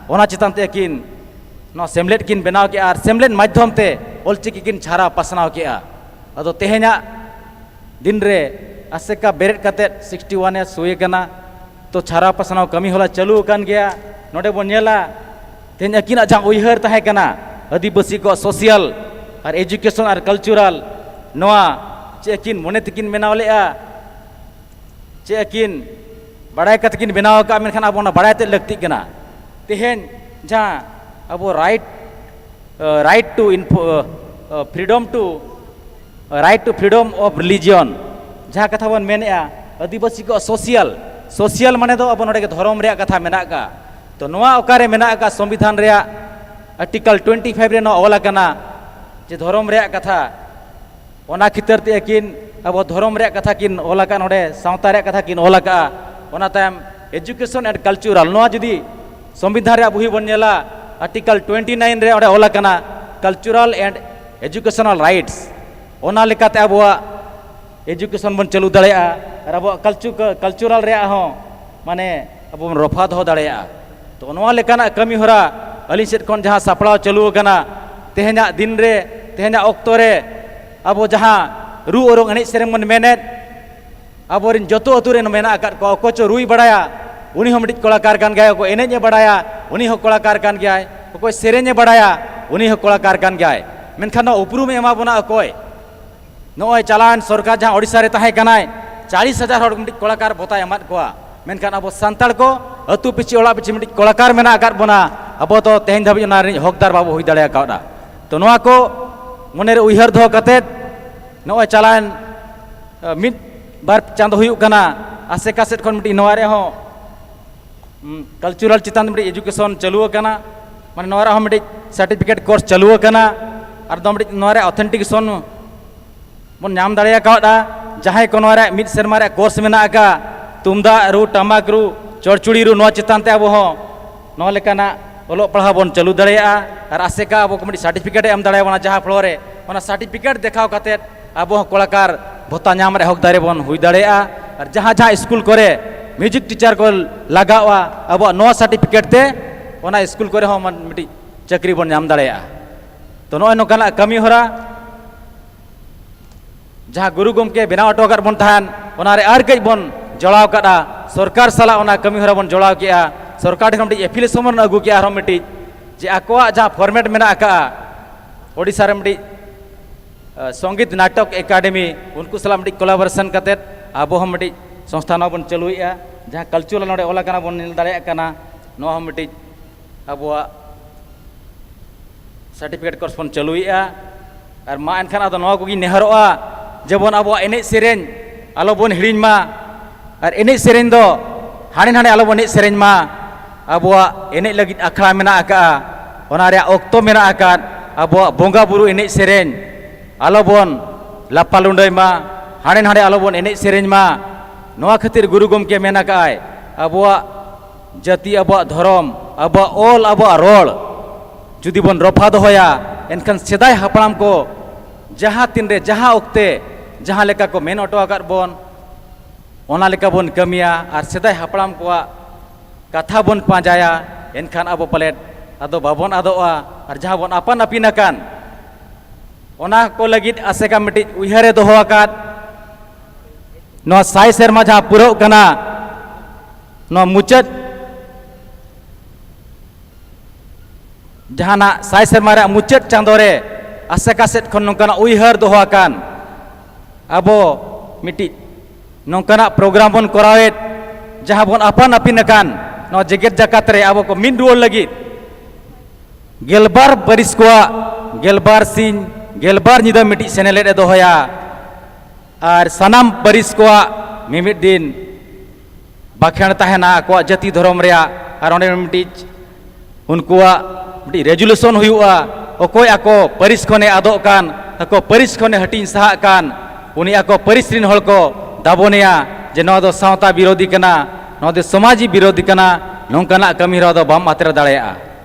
ᱚᱱᱟ ᱪᱮᱛᱟᱱ ᱛᱮ ᱟᱹᱠᱤᱱ ᱱᱚᱣᱟ ᱥᱮᱢᱞᱮᱫ ᱠᱤᱱ ᱵᱮᱱᱟᱣ ᱠᱮᱜᱼᱟ ᱟᱨ ᱥᱮᱢᱞᱮᱫ ᱢᱟᱫᱽᱫᱷᱚᱢ ᱛᱮ ᱚᱞᱪᱤᱠᱤ ᱠᱤᱱ ᱪᱷᱟᱨᱟᱣ ᱯᱟᱥᱱᱟᱣ ᱠᱮᱜᱼᱟ᱾ ᱟᱫᱚ ᱛᱮᱦᱮᱧᱟᱜ ᱫᱤᱱ ᱨᱮ ᱟᱥᱮᱠᱟ ᱵᱮᱨᱮᱫ ᱠᱟᱛᱮᱫ sixty one years ᱦᱩᱭ ᱟᱠᱟᱱᱟ᱾ ᱛᱚ ᱪᱷᱟᱨᱟᱣ ᱯᱟᱥᱱᱟᱣ ᱠᱟᱹᱢᱤ ᱦᱚᱨᱟ ᱪᱟᱹᱞᱩ ᱟᱠᱟᱱ ᱜᱮᱭᱟ᱾ ᱱᱚᱰᱮ ᱵᱚᱱ ᱧᱮᱞᱟ, ᱛᱮᱦᱮᱧ ᱟᱹᱠᱤᱱᱟᱜ ᱡᱟᱦᱟᱸ ᱩᱭᱦᱟᱹᱨ ᱛᱟᱦᱮᱸ ᱠᱟᱱᱟ ᱟᱹᱫᱤᱵᱟᱹᱥᱤ ᱠᱚᱣᱟᱜ social ᱟᱨ education ᱟᱨ cultural, ᱱᱚᱣᱟ ᱪᱮᱫ ᱟᱹᱠᱤᱱ ᱢᱚᱱᱮ ᱛᱮᱠᱤᱱ ᱵᱮᱱᱟᱣ ᱞᱮᱫᱼᱟ, ᱪᱮᱫ ᱟᱹᱠᱤᱱ ᱵᱟᱲᱟᱭ ᱠᱟᱛᱮ ᱠᱤᱱ ᱵᱮᱱᱟᱣ ᱟᱠᱟᱫᱼᱟ, ᱢᱮᱱᱠᱷᱟᱱ ᱟᱵᱚ ᱚᱱᱟ ᱵᱟᱲᱟᱭ ᱛᱮᱫ ᱞᱟᱹᱠᱛᱤᱜ ᱠᱟᱱᱟ᱾ ᱛᱮᱦᱮᱧ ᱡᱟᱦᱟᱸ ᱟᱵᱚ right, right to info, freedom to, right to freedom of religion, ᱡᱟᱦᱟᱸ ᱠᱟᱛᱷᱟ ᱵᱚᱱ ᱢᱮᱱᱮᱫᱼᱟ, ᱟᱹᱫᱤᱵᱟᱹᱥᱤ ᱠᱚᱣᱟᱜ social, social ᱢᱟᱱᱮ ᱫᱚ ᱟᱵᱚ ᱱᱚᱰᱮ ᱜᱮ ᱫᱷᱚᱨᱚᱢ ᱨᱮᱭᱟᱜ ᱠᱟᱛᱷᱟ ᱢᱮᱱᱟᱜ ᱟᱠᱟᱫᱼᱟ᱾ ᱛᱚ ᱱᱚᱣᱟ ᱚᱠᱟᱨᱮ ᱢᱮᱱᱟᱜ ᱟᱠᱟᱫᱼᱟ? ᱥᱚᱝᱵᱤᱫᱷᱟᱱ ᱨᱮᱭᱟᱜ article twenty five ᱨᱮ ᱱᱚᱣᱟ ᱚᱞ ᱟᱠᱟᱱᱟ ᱡᱮ ᱫᱷᱚᱨᱚᱢ ᱨᱮᱭᱟᱜ ᱠᱟᱛᱷᱟ᱾ ᱚᱱᱟ ᱠᱷᱟᱹᱛᱤᱨ ᱛᱮ ᱟᱹᱠᱤᱱ ᱟᱵᱚ ᱫᱷᱚᱨᱚᱢ ᱨᱮᱭᱟᱜ ᱠᱟᱛᱷᱟ ᱠᱤᱱ ᱚᱞ ᱟᱠᱟᱫ, ᱱᱚᱰᱮ ᱥᱟᱶᱛᱟ ᱨᱮᱭᱟᱜ ᱠᱟᱛᱷᱟ ᱠᱤᱱ ᱚᱞ ᱟᱠᱟᱫᱼᱟ᱾ ᱚᱱᱟ ᱛᱟᱭᱚᱢ education and cultural, ᱱᱚᱣᱟ ᱡᱩᱫᱤ ᱥᱚᱝᱵᱤᱫᱷᱟᱱ ᱨᱮᱭᱟᱜ ᱵᱚᱦᱤ ᱵᱚᱱ ᱧᱮᱞᱟ, article twenty nine ᱨᱮ ᱚᱸᱰᱮ ᱚᱞ ᱟᱠᱟᱱᱟ cultural and educational rights᱾ ᱚᱱᱟ ᱞᱮᱠᱟᱛᱮ ᱟᱵᱚᱣᱟᱜ education ᱵᱚᱱ ᱪᱟᱹᱞᱩ ᱫᱟᱲᱮᱭᱟᱜᱼᱟ ᱟᱨ ᱟᱵᱚᱣᱟᱜ culture, cultural ᱨᱮᱭᱟᱜ ᱦᱚᱸ ᱢᱟᱱᱮ ᱟᱵᱚ ᱵᱚᱱ ᱨᱚᱯᱷᱟ ᱫᱚᱦᱚ ᱫᱟᱲᱮᱭᱟᱜᱼᱟ᱾ ᱛᱚ ᱱᱚᱣᱟ ᱞᱮᱠᱟᱱᱟᱜ ᱠᱟᱹᱢᱤ ᱦᱚᱨᱟ ᱟᱹᱞᱤᱧ ᱥᱮᱫ ᱠᱷᱚᱱ ᱡᱟᱦᱟᱸ ᱥᱟᱯᱲᱟᱣ ᱪᱟᱹᱞᱩ ᱟᱠᱟᱱᱟ, ᱛᱮᱦᱮᱧᱟᱜ ᱫᱤᱱ ᱨᱮ, ᱛᱮᱦᱮᱧᱟᱜ ᱚᱠᱛᱚ ᱨᱮ ᱟᱵᱚ ᱡᱟᱦᱟᱸ ᱨᱩ ᱚᱨᱚᱝ ᱮᱱᱮᱡ ᱥᱮᱨᱮᱧ ᱵᱚᱱ ᱢᱮᱱᱮᱫ, ᱟᱵᱚᱨᱮᱱ ᱡᱚᱛᱚ ᱟᱹᱛᱩ ᱨᱮᱱ ᱢᱮᱱᱟᱜ ᱟᱠᱟᱫ ᱠᱚᱣᱟ, ᱚᱠᱚᱭ ᱪᱚ ᱨᱩᱭ ᱵᱟᱲᱟᱭᱟ, ᱩᱱᱤ ᱦᱚᱸ ᱢᱤᱫᱴᱤᱡ ᱠᱚᱞᱟᱠᱟᱨ ᱠᱟᱱ ᱜᱮᱭᱟᱭ, ᱚᱠᱚᱭ ᱮᱱᱮᱡ ᱮ ᱵᱟᱲᱟᱭᱟ, ᱩᱱᱤ ᱦᱚᱸ ᱠᱚᱞᱟᱠᱟᱨ ᱠᱟᱱ ᱜᱮᱭᱟᱭ, ᱚᱠᱚᱭ ᱥᱮᱨᱮᱧ ᱮ ᱵᱟᱲᱟᱭᱟ, ᱩᱱᱤ ᱦᱚᱸ ᱠᱚᱞᱟᱠᱟᱨ ᱠᱟᱱ ᱜᱮᱭᱟᱭ᱾ ᱢᱮᱱᱠᱷᱟᱱ ᱱᱚᱣᱟ ᱩᱯᱨᱩᱢ ᱮ ᱮᱢᱟ ᱵᱚᱱᱟ ᱚᱠᱚᱭ? ᱱᱚᱜᱼᱚᱭ ᱪᱟᱞᱟᱣᱮᱱ ᱥᱚᱨᱠᱟᱨ ᱡᱟᱦᱟᱸ ᱳᱰᱤᱥᱟ ᱨᱮ ᱛᱟᱦᱮᱸ ᱠᱟᱱᱟᱭ, ᱪᱟᱞᱤᱥ ᱦᱟᱡᱟᱨ ᱦᱚᱲ ᱢᱤᱫᱴᱤᱡ ᱠᱚᱞᱟᱠᱟᱨ ᱵᱷᱚᱛᱟᱭ ᱮᱢᱟᱫ ᱠᱚᱣᱟ, ᱢᱮᱱᱠᱷᱟᱱ ᱟᱵᱚ ᱥᱟᱱᱛᱟᱲ ᱠᱚ ᱟᱹᱛᱩ ᱯᱤᱪᱷᱤ ᱚᱲᱟᱜ ᱯᱤᱪᱷᱤ ᱢᱤᱫᱴᱤᱡ ᱠᱚᱞᱟᱠᱟᱨ ᱢᱮᱱᱟᱜ ᱟᱠᱟᱫ ᱵᱚᱱᱟ, ᱟᱵᱚ ᱫᱚ ᱛᱮᱦᱮᱧ ᱫᱷᱟᱹᱵᱤᱡ ᱚᱱᱟ ᱨᱤᱱᱤᱡ ᱦᱚᱠᱫᱟᱨ ᱵᱟᱵᱚ ᱦᱩᱭ ᱫᱟᱲᱮ ᱟᱠᱟᱫᱼᱟ᱾ ᱛᱚ ᱱᱚᱣᱟ ᱠᱚ ᱢᱚᱱᱮᱨᱮ ᱩᱭᱦᱟᱹᱨ ᱫᱚᱦᱚ ᱠᱟᱛᱮᱫ ᱱᱚᱜᱼᱚᱭ ᱪᱟᱞᱟᱣᱮᱱ, ᱟ, ᱢᱤᱫ ᱵᱟᱨ ᱪᱟᱸᱫᱚ ᱦᱩᱭᱩᱜ ᱠᱟᱱᱟ, ᱟᱥᱮᱠᱟ ᱥᱮᱫ ᱠᱷᱚᱱ ᱢᱤᱫᱴᱤᱡ ᱱᱚᱣᱟ ᱨᱮᱦᱚᱸ ᱦᱩᱸ, cultural ᱪᱮᱛᱟᱱ ᱢᱤᱫᱴᱤᱡ education ᱪᱟᱹᱞᱩ ᱟᱠᱟᱱᱟ, ᱢᱟᱱᱮ ᱱᱚᱣᱟ ᱨᱮᱭᱟᱜ ᱦᱚᱸ ᱢᱤᱫᱴᱤᱡ certificate course ᱪᱟᱹᱞᱩ ᱟᱠᱟᱱᱟ, ᱟᱨ ᱫᱚ ᱢᱤᱫᱴᱤᱡ ᱱᱚᱣᱟ ᱨᱮᱭᱟᱜ authentication ᱵᱚᱱ ᱧᱟᱢ ᱫᱟᱲᱮ ᱟᱠᱟᱫᱼᱟ᱾ ᱡᱟᱦᱟᱸᱭ ᱠᱚ ᱱᱚᱣᱟ ᱨᱮᱭᱟᱜ ᱢᱤᱫ ᱥᱮᱨᱢᱟ ᱨᱮᱭᱟᱜ course ᱢᱮᱱᱟᱜ ᱟᱠᱟᱫ, ᱛᱩᱢᱫᱟᱜ ᱨᱩ, ᱴᱟᱢᱟᱠ ᱨᱩ, ᱪᱚᱲᱪᱩᱲᱤ ᱨᱩ, ᱱᱚᱣᱟ ᱪᱮᱛᱟᱱ ᱛᱮ ᱟᱵᱚ ᱦᱚᱸ ᱱᱚᱣᱟ ᱞᱮᱠᱟᱱᱟᱜ ᱚᱞᱚᱜ ᱯᱟᱲᱦᱟᱣ ᱵᱚᱱ ᱪᱟᱹᱞᱩ ᱫᱟᱲᱮᱭᱟᱜᱼᱟ᱾ ᱟᱨ ᱟᱥᱮᱠᱟ ᱟᱵᱚ ᱠᱚ ᱢᱤᱫᱴᱤᱡ certificate ᱮ ᱮᱢ ᱫᱟᱲᱮᱭᱟᱵᱚᱱᱟ, ᱡᱟᱦᱟᱸ ᱯᱷᱞᱳ ᱨᱮ ᱚᱱᱟ certificate ᱫᱮᱠᱷᱟᱣ ᱠᱟᱛᱮᱫ ᱟᱵᱚ ᱦᱚᱸ ᱠᱚᱞᱟᱠᱟᱨ ᱵᱷᱚᱛᱟ ᱧᱟᱢ ᱨᱮ ᱦᱚᱠᱫᱟᱨᱤ ᱵᱚᱱ ᱦᱩᱭ ᱫᱟᱲᱮᱭᱟᱜᱼᱟ᱾ ᱟᱨ ᱡᱟᱦᱟᱸ ᱡᱟᱦᱟᱸ ᱥᱠᱩᱞ ᱠᱚᱨᱮ music teacher ᱠᱚ ᱞᱟᱜᱟᱜᱼᱟ, ᱟᱵᱚᱣᱟᱜ ᱱᱚᱣᱟ certificate ᱛᱮ ᱚᱱᱟ ᱥᱠᱩᱞ ᱠᱚᱨᱮ ᱦᱚᱸ ᱢᱟᱱ-, ᱢᱤᱫᱴᱤᱡ ᱪᱟᱹᱠᱨᱤ ᱵᱚᱱ ᱧᱟᱢ ᱫᱟᱲᱮᱭᱟᱜᱼᱟ᱾ ᱛᱚ, ᱱᱚᱜᱼᱚᱭ ᱱᱚᱝᱠᱟᱱᱟᱜ ᱠᱟᱹᱢᱤ ᱦᱚᱨᱟ ᱡᱟᱦᱟᱸ ᱜᱩᱨᱩ ᱜᱚᱢᱠᱮ ᱵᱮᱱᱟᱣ ᱦᱚᱴᱚ ᱟᱠᱟᱫ ᱵᱚᱱ ᱛᱟᱦᱮᱱ, ᱚᱱᱟ ᱨᱮ ᱟᱨ ᱠᱟᱹᱡ ᱵᱚᱱ ᱡᱚᱲᱟᱣ ᱠᱟᱜᱼᱟ, ᱥᱚᱨᱠᱟᱨ ᱥᱟᱞᱟᱜ ᱚᱱᱟ ᱠᱟᱹᱢᱤ ᱦᱚᱨᱟ ᱵᱚᱱ ᱡᱚᱲᱟᱣ ᱠᱮᱜᱼᱟ, ᱥᱚᱨᱠᱟᱨ ᱴᱷᱮᱱ ᱢᱤᱫᱴᱤᱡ application ᱵᱚᱱ ᱟᱹᱜᱩ ᱠᱮᱜᱼᱟ, ᱟᱨᱦᱚᱸ ᱢᱤᱫᱴᱤᱡ ᱡᱮ ᱟᱠᱚᱣᱟᱜ ᱡᱟᱦᱟᱸ format ᱢᱮᱱᱟᱜ ᱟᱠᱟᱜᱼᱟ, ᱳᱰᱤᱥᱟ ᱨᱮ ᱢᱤᱫᱴᱤᱡ ᱥᱚᱝᱜᱤᱛ ᱱᱟᱴᱚᱠ ᱮᱠᱟᱰᱮᱢᱤ, ᱩᱱᱠᱩ ᱥᱟᱞᱟᱜ ᱢᱤᱫᱴᱤᱡ ᱠᱳᱞᱟᱵᱚᱨᱮᱥᱚᱱ ᱠᱟᱛᱮᱫ ᱟᱵᱚ ᱦᱚᱸ ᱢᱤᱫᱴᱤᱡ ᱥᱚᱝᱥᱛᱷᱟ ᱱᱚᱣᱟ ᱵᱚᱱ ᱪᱟᱹᱞᱩᱭᱮᱫᱼᱟ᱾ ᱡᱟᱦᱟᱸ ᱠᱟᱞᱪᱟᱨᱟᱞ ᱱᱚᱰᱮ ᱚᱞ ᱟᱠᱟᱱᱟ, ᱵᱚᱱ ᱧᱮᱞ ᱫᱟᱲᱮᱭᱟᱜ ᱠᱟᱱᱟ, ᱱᱚᱣᱟ ᱦᱚᱸ ᱢᱤᱫᱴᱤᱡ ᱟᱵᱚᱣᱟᱜ ᱥᱟᱨᱴᱤᱯᱷᱤᱠᱮᱴ ᱠᱳᱨᱥ ᱵᱚᱱ ᱪᱟᱹᱞᱩᱭᱮᱫᱼᱟ᱾ ᱟᱨ ᱢᱟ ᱮᱱᱠᱷᱟᱱ ᱟᱫᱚ ᱱᱚᱣᱟ ᱠᱚᱜᱮᱧ ᱱᱮᱦᱚᱨᱚᱜᱼᱟ, ᱡᱮᱢᱚᱱ ᱟᱵᱚᱣᱟᱜ ᱮᱱᱮᱡ ᱥᱮᱨᱮᱧ ᱟᱞᱚ ᱵᱚᱱ ᱦᱤᱲᱤᱧ ᱢᱟ᱾ ᱟᱨ ᱮᱱᱮᱡ ᱥᱮᱨᱮᱧ ᱫᱚ ᱦᱟᱸᱰᱮ ᱱᱟᱰᱮ ᱟᱞᱚ ᱵᱚᱱ ᱮᱱᱮᱡ ᱥᱮᱨᱮᱧ ᱢᱟ᱾ ᱟᱵᱚᱣᱟᱜ ᱮᱱᱮᱡ ᱞᱟᱹᱜᱤᱫ ᱟᱠᱷᱲᱟ ᱢᱮᱱᱟᱜ ᱟᱠᱟᱫᱼᱟ, ᱚᱱᱟ ᱨᱮᱭᱟᱜ ᱚᱠᱛᱚ ᱢᱮᱱᱟᱜ ᱟᱠᱟᱫ᱾ ᱟᱵᱚᱣᱟᱜ ᱵᱚᱸᱜᱟ ᱵᱩᱨᱩ ᱮᱱᱮᱡ ᱥᱮᱨᱮᱧ ᱟᱞᱚ ᱵᱚᱱ ᱞᱟᱯᱟ ᱞᱩᱸᱰᱟᱹᱭ ᱢᱟ, ᱦᱟᱸᱰᱮ ᱱᱟᱰᱮ ᱟᱞᱚ ᱵᱚᱱ ᱮᱱᱮᱡ ᱥᱮᱨᱮᱧ ᱢᱟ᱾ ᱱᱚᱣᱟ ᱠᱷᱟᱹᱛᱤᱨ ᱜᱩᱨᱩ ᱜᱚᱢᱠᱮ ᱢᱮᱱ ᱟᱠᱟᱫᱼᱟᱭ, ᱟᱵᱚᱣᱟᱜ ᱡᱟᱹᱛᱤ, ᱟᱵᱚᱣᱟᱜ ᱫᱷᱚᱨᱚᱢ, ᱟᱵᱚᱣᱟᱜ ᱚᱞ, ᱟᱵᱚᱣᱟᱜ ᱨᱚᱲ ᱡᱩᱫᱤ ᱵᱚᱱ ᱨᱚᱯᱷᱟ ᱫᱚᱦᱚᱭᱟ, ᱮᱱᱠᱷᱟᱱ ᱥᱮᱫᱟᱭ ᱦᱟᱯᱲᱟᱢ ᱠᱚ ᱡᱟᱦᱟᱸ ᱛᱤᱱᱨᱮ, ᱡᱟᱦᱟᱸ ᱚᱠᱛᱮ, ᱡᱟᱦᱟᱸ ᱞᱮᱠᱟ ᱠᱚ ᱢᱮᱱ ᱦᱚᱴᱚ ᱟᱠᱟᱫ ᱵᱚᱱ, ᱚᱱᱟ ᱞᱮᱠᱟ ᱵᱚᱱ ᱠᱟᱹᱢᱤᱭᱟ ᱟᱨ ᱥᱮᱫᱟᱭ ᱦᱟᱯᱲᱟᱢ ᱠᱚᱣᱟᱜ ᱠᱟᱛᱷᱟ ᱵᱚᱱ ᱯᱟᱸᱡᱟᱭᱟ, ᱮᱱᱠᱷᱟᱱ ᱟᱵᱚ ᱯᱟᱞᱮᱫ ᱟᱫᱚ ᱵᱟᱵᱚᱱ ᱟᱫᱚᱜᱼᱟ᱾ ᱟᱨ ᱡᱟᱦᱟᱸ ᱵᱚᱱ ᱟᱯᱟᱱ ᱟᱹᱯᱤᱱ ᱟᱠᱟᱱ, ᱚᱱᱟ ᱠᱚ ᱞᱟᱹᱜᱤᱫ ᱟᱥᱮᱠᱟ ᱢᱤᱫᱴᱤᱡ ᱩᱭᱦᱟᱹᱨᱮ ᱫᱚᱦᱚ ᱟᱠᱟᱫ, ᱱᱚᱣᱟ ᱥᱟᱭ ᱥᱮᱨᱢᱟ ᱡᱟᱦᱟᱸ ᱯᱩᱨᱟᱹᱜ ᱠᱟᱱᱟ, ᱱᱚᱣᱟ ᱢᱩᱪᱟᱹᱫ ᱡᱟᱦᱟᱱᱟᱜ ᱥᱟᱭ ᱥᱮᱨᱢᱟ ᱨᱮᱭᱟᱜ ᱢᱩᱪᱟᱹᱫ ᱪᱟᱸᱫᱳ ᱨᱮ ᱟᱥᱮᱠᱟ ᱥᱮᱫ ᱠᱷᱚᱱ ᱱᱚᱝᱠᱟᱱᱟᱜ ᱩᱭᱦᱟᱹᱨ ᱫᱚᱦᱚ ᱟᱠᱟᱱ, ᱟᱵᱚ ᱢᱤᱫᱴᱤᱡ ᱱᱚᱝᱠᱟᱱᱟᱜ ᱯᱨᱳᱜᱨᱟᱢ ᱵᱚᱱ ᱠᱚᱨᱟᱣᱮᱫ, ᱡᱟᱦᱟᱸ ᱵᱚᱱ ᱟᱯᱟᱱ ᱟᱹᱯᱤᱱ ᱟᱠᱟᱱ, ᱱᱚᱣᱟ ᱡᱮᱜᱮᱛ ᱡᱟᱠᱟᱛ ᱨᱮ ᱟᱵᱚ ᱠᱚ ᱢᱤᱫ ᱨᱩᱣᱟᱹᱲ ᱞᱟᱹᱜᱤᱫ ᱜᱮᱞᱵᱟᱨ ᱯᱟᱹᱨᱤᱥ ᱠᱚᱣᱟᱜ ᱜᱮᱞᱵᱟᱨ ᱥᱤᱧ ᱜᱮᱞᱵᱟᱨ ᱧᱤᱫᱟᱹ ᱢᱤᱫᱴᱤᱡ ᱥᱮᱱᱮᱞᱮᱫ ᱮ ᱫᱚᱦᱚᱭᱟ᱾ ᱟᱨ ᱥᱟᱱᱟᱢ ᱯᱟᱹᱨᱤᱥ ᱠᱚᱣᱟᱜ ᱢᱤᱢᱤᱫ ᱫᱤᱱ ᱵᱟᱠᱷᱮᱬ ᱛᱟᱦᱮᱱᱟ ᱟᱠᱚᱣᱟᱜ ᱡᱟᱹᱛᱤ ᱫᱷᱚᱨᱚᱢ ᱨᱮᱭᱟᱜ, ᱟᱨ ᱚᱸᱰᱮ ᱢᱤᱫᱴᱤᱡ ᱩᱱᱠᱩᱣᱟᱜ ᱢᱤᱫᱴᱤᱡ ᱨᱮᱡᱩᱞᱮᱥᱚᱱ ᱦᱩᱭᱩᱜᱼᱟ᱾ ᱚᱠᱚᱭ ᱟᱠᱚ ᱯᱟᱹᱨᱤᱥ ᱠᱷᱚᱱᱮ ᱟᱫᱚᱜ ᱠᱟᱱ, ᱟᱠᱚ ᱯᱟᱹᱨᱤᱥ ᱠᱷᱚᱱᱮ ᱦᱟᱹᱴᱤᱧ ᱥᱟᱦᱟᱜ ᱠᱟᱱ, ᱩᱱᱤ ᱟᱠᱚ ᱯᱟᱹᱨᱤᱥ ᱨᱤᱱ ᱦᱚᱲ ᱠᱚ ᱫᱟᱵᱚᱱᱮᱭᱟ ᱡᱮ ᱱᱚᱣᱟ ᱫᱚ ᱥᱟᱶᱛᱟ ᱵᱤᱨᱳᱫᱷᱤ ᱠᱟᱱᱟ, ᱱᱚᱣᱟ ᱫᱚ ᱥᱚᱢᱟᱡᱤ ᱵᱤᱨᱳᱫᱷᱤ ᱠᱟᱱᱟ, ᱱᱚᱝᱠᱟᱱᱟᱜ ᱠᱟᱹᱢᱤ ᱦᱚᱨᱟ ᱫᱚ ᱵᱟᱢ ᱟᱛᱨᱮ ᱫᱟᱲᱮᱭᱟᱜᱼᱟ᱾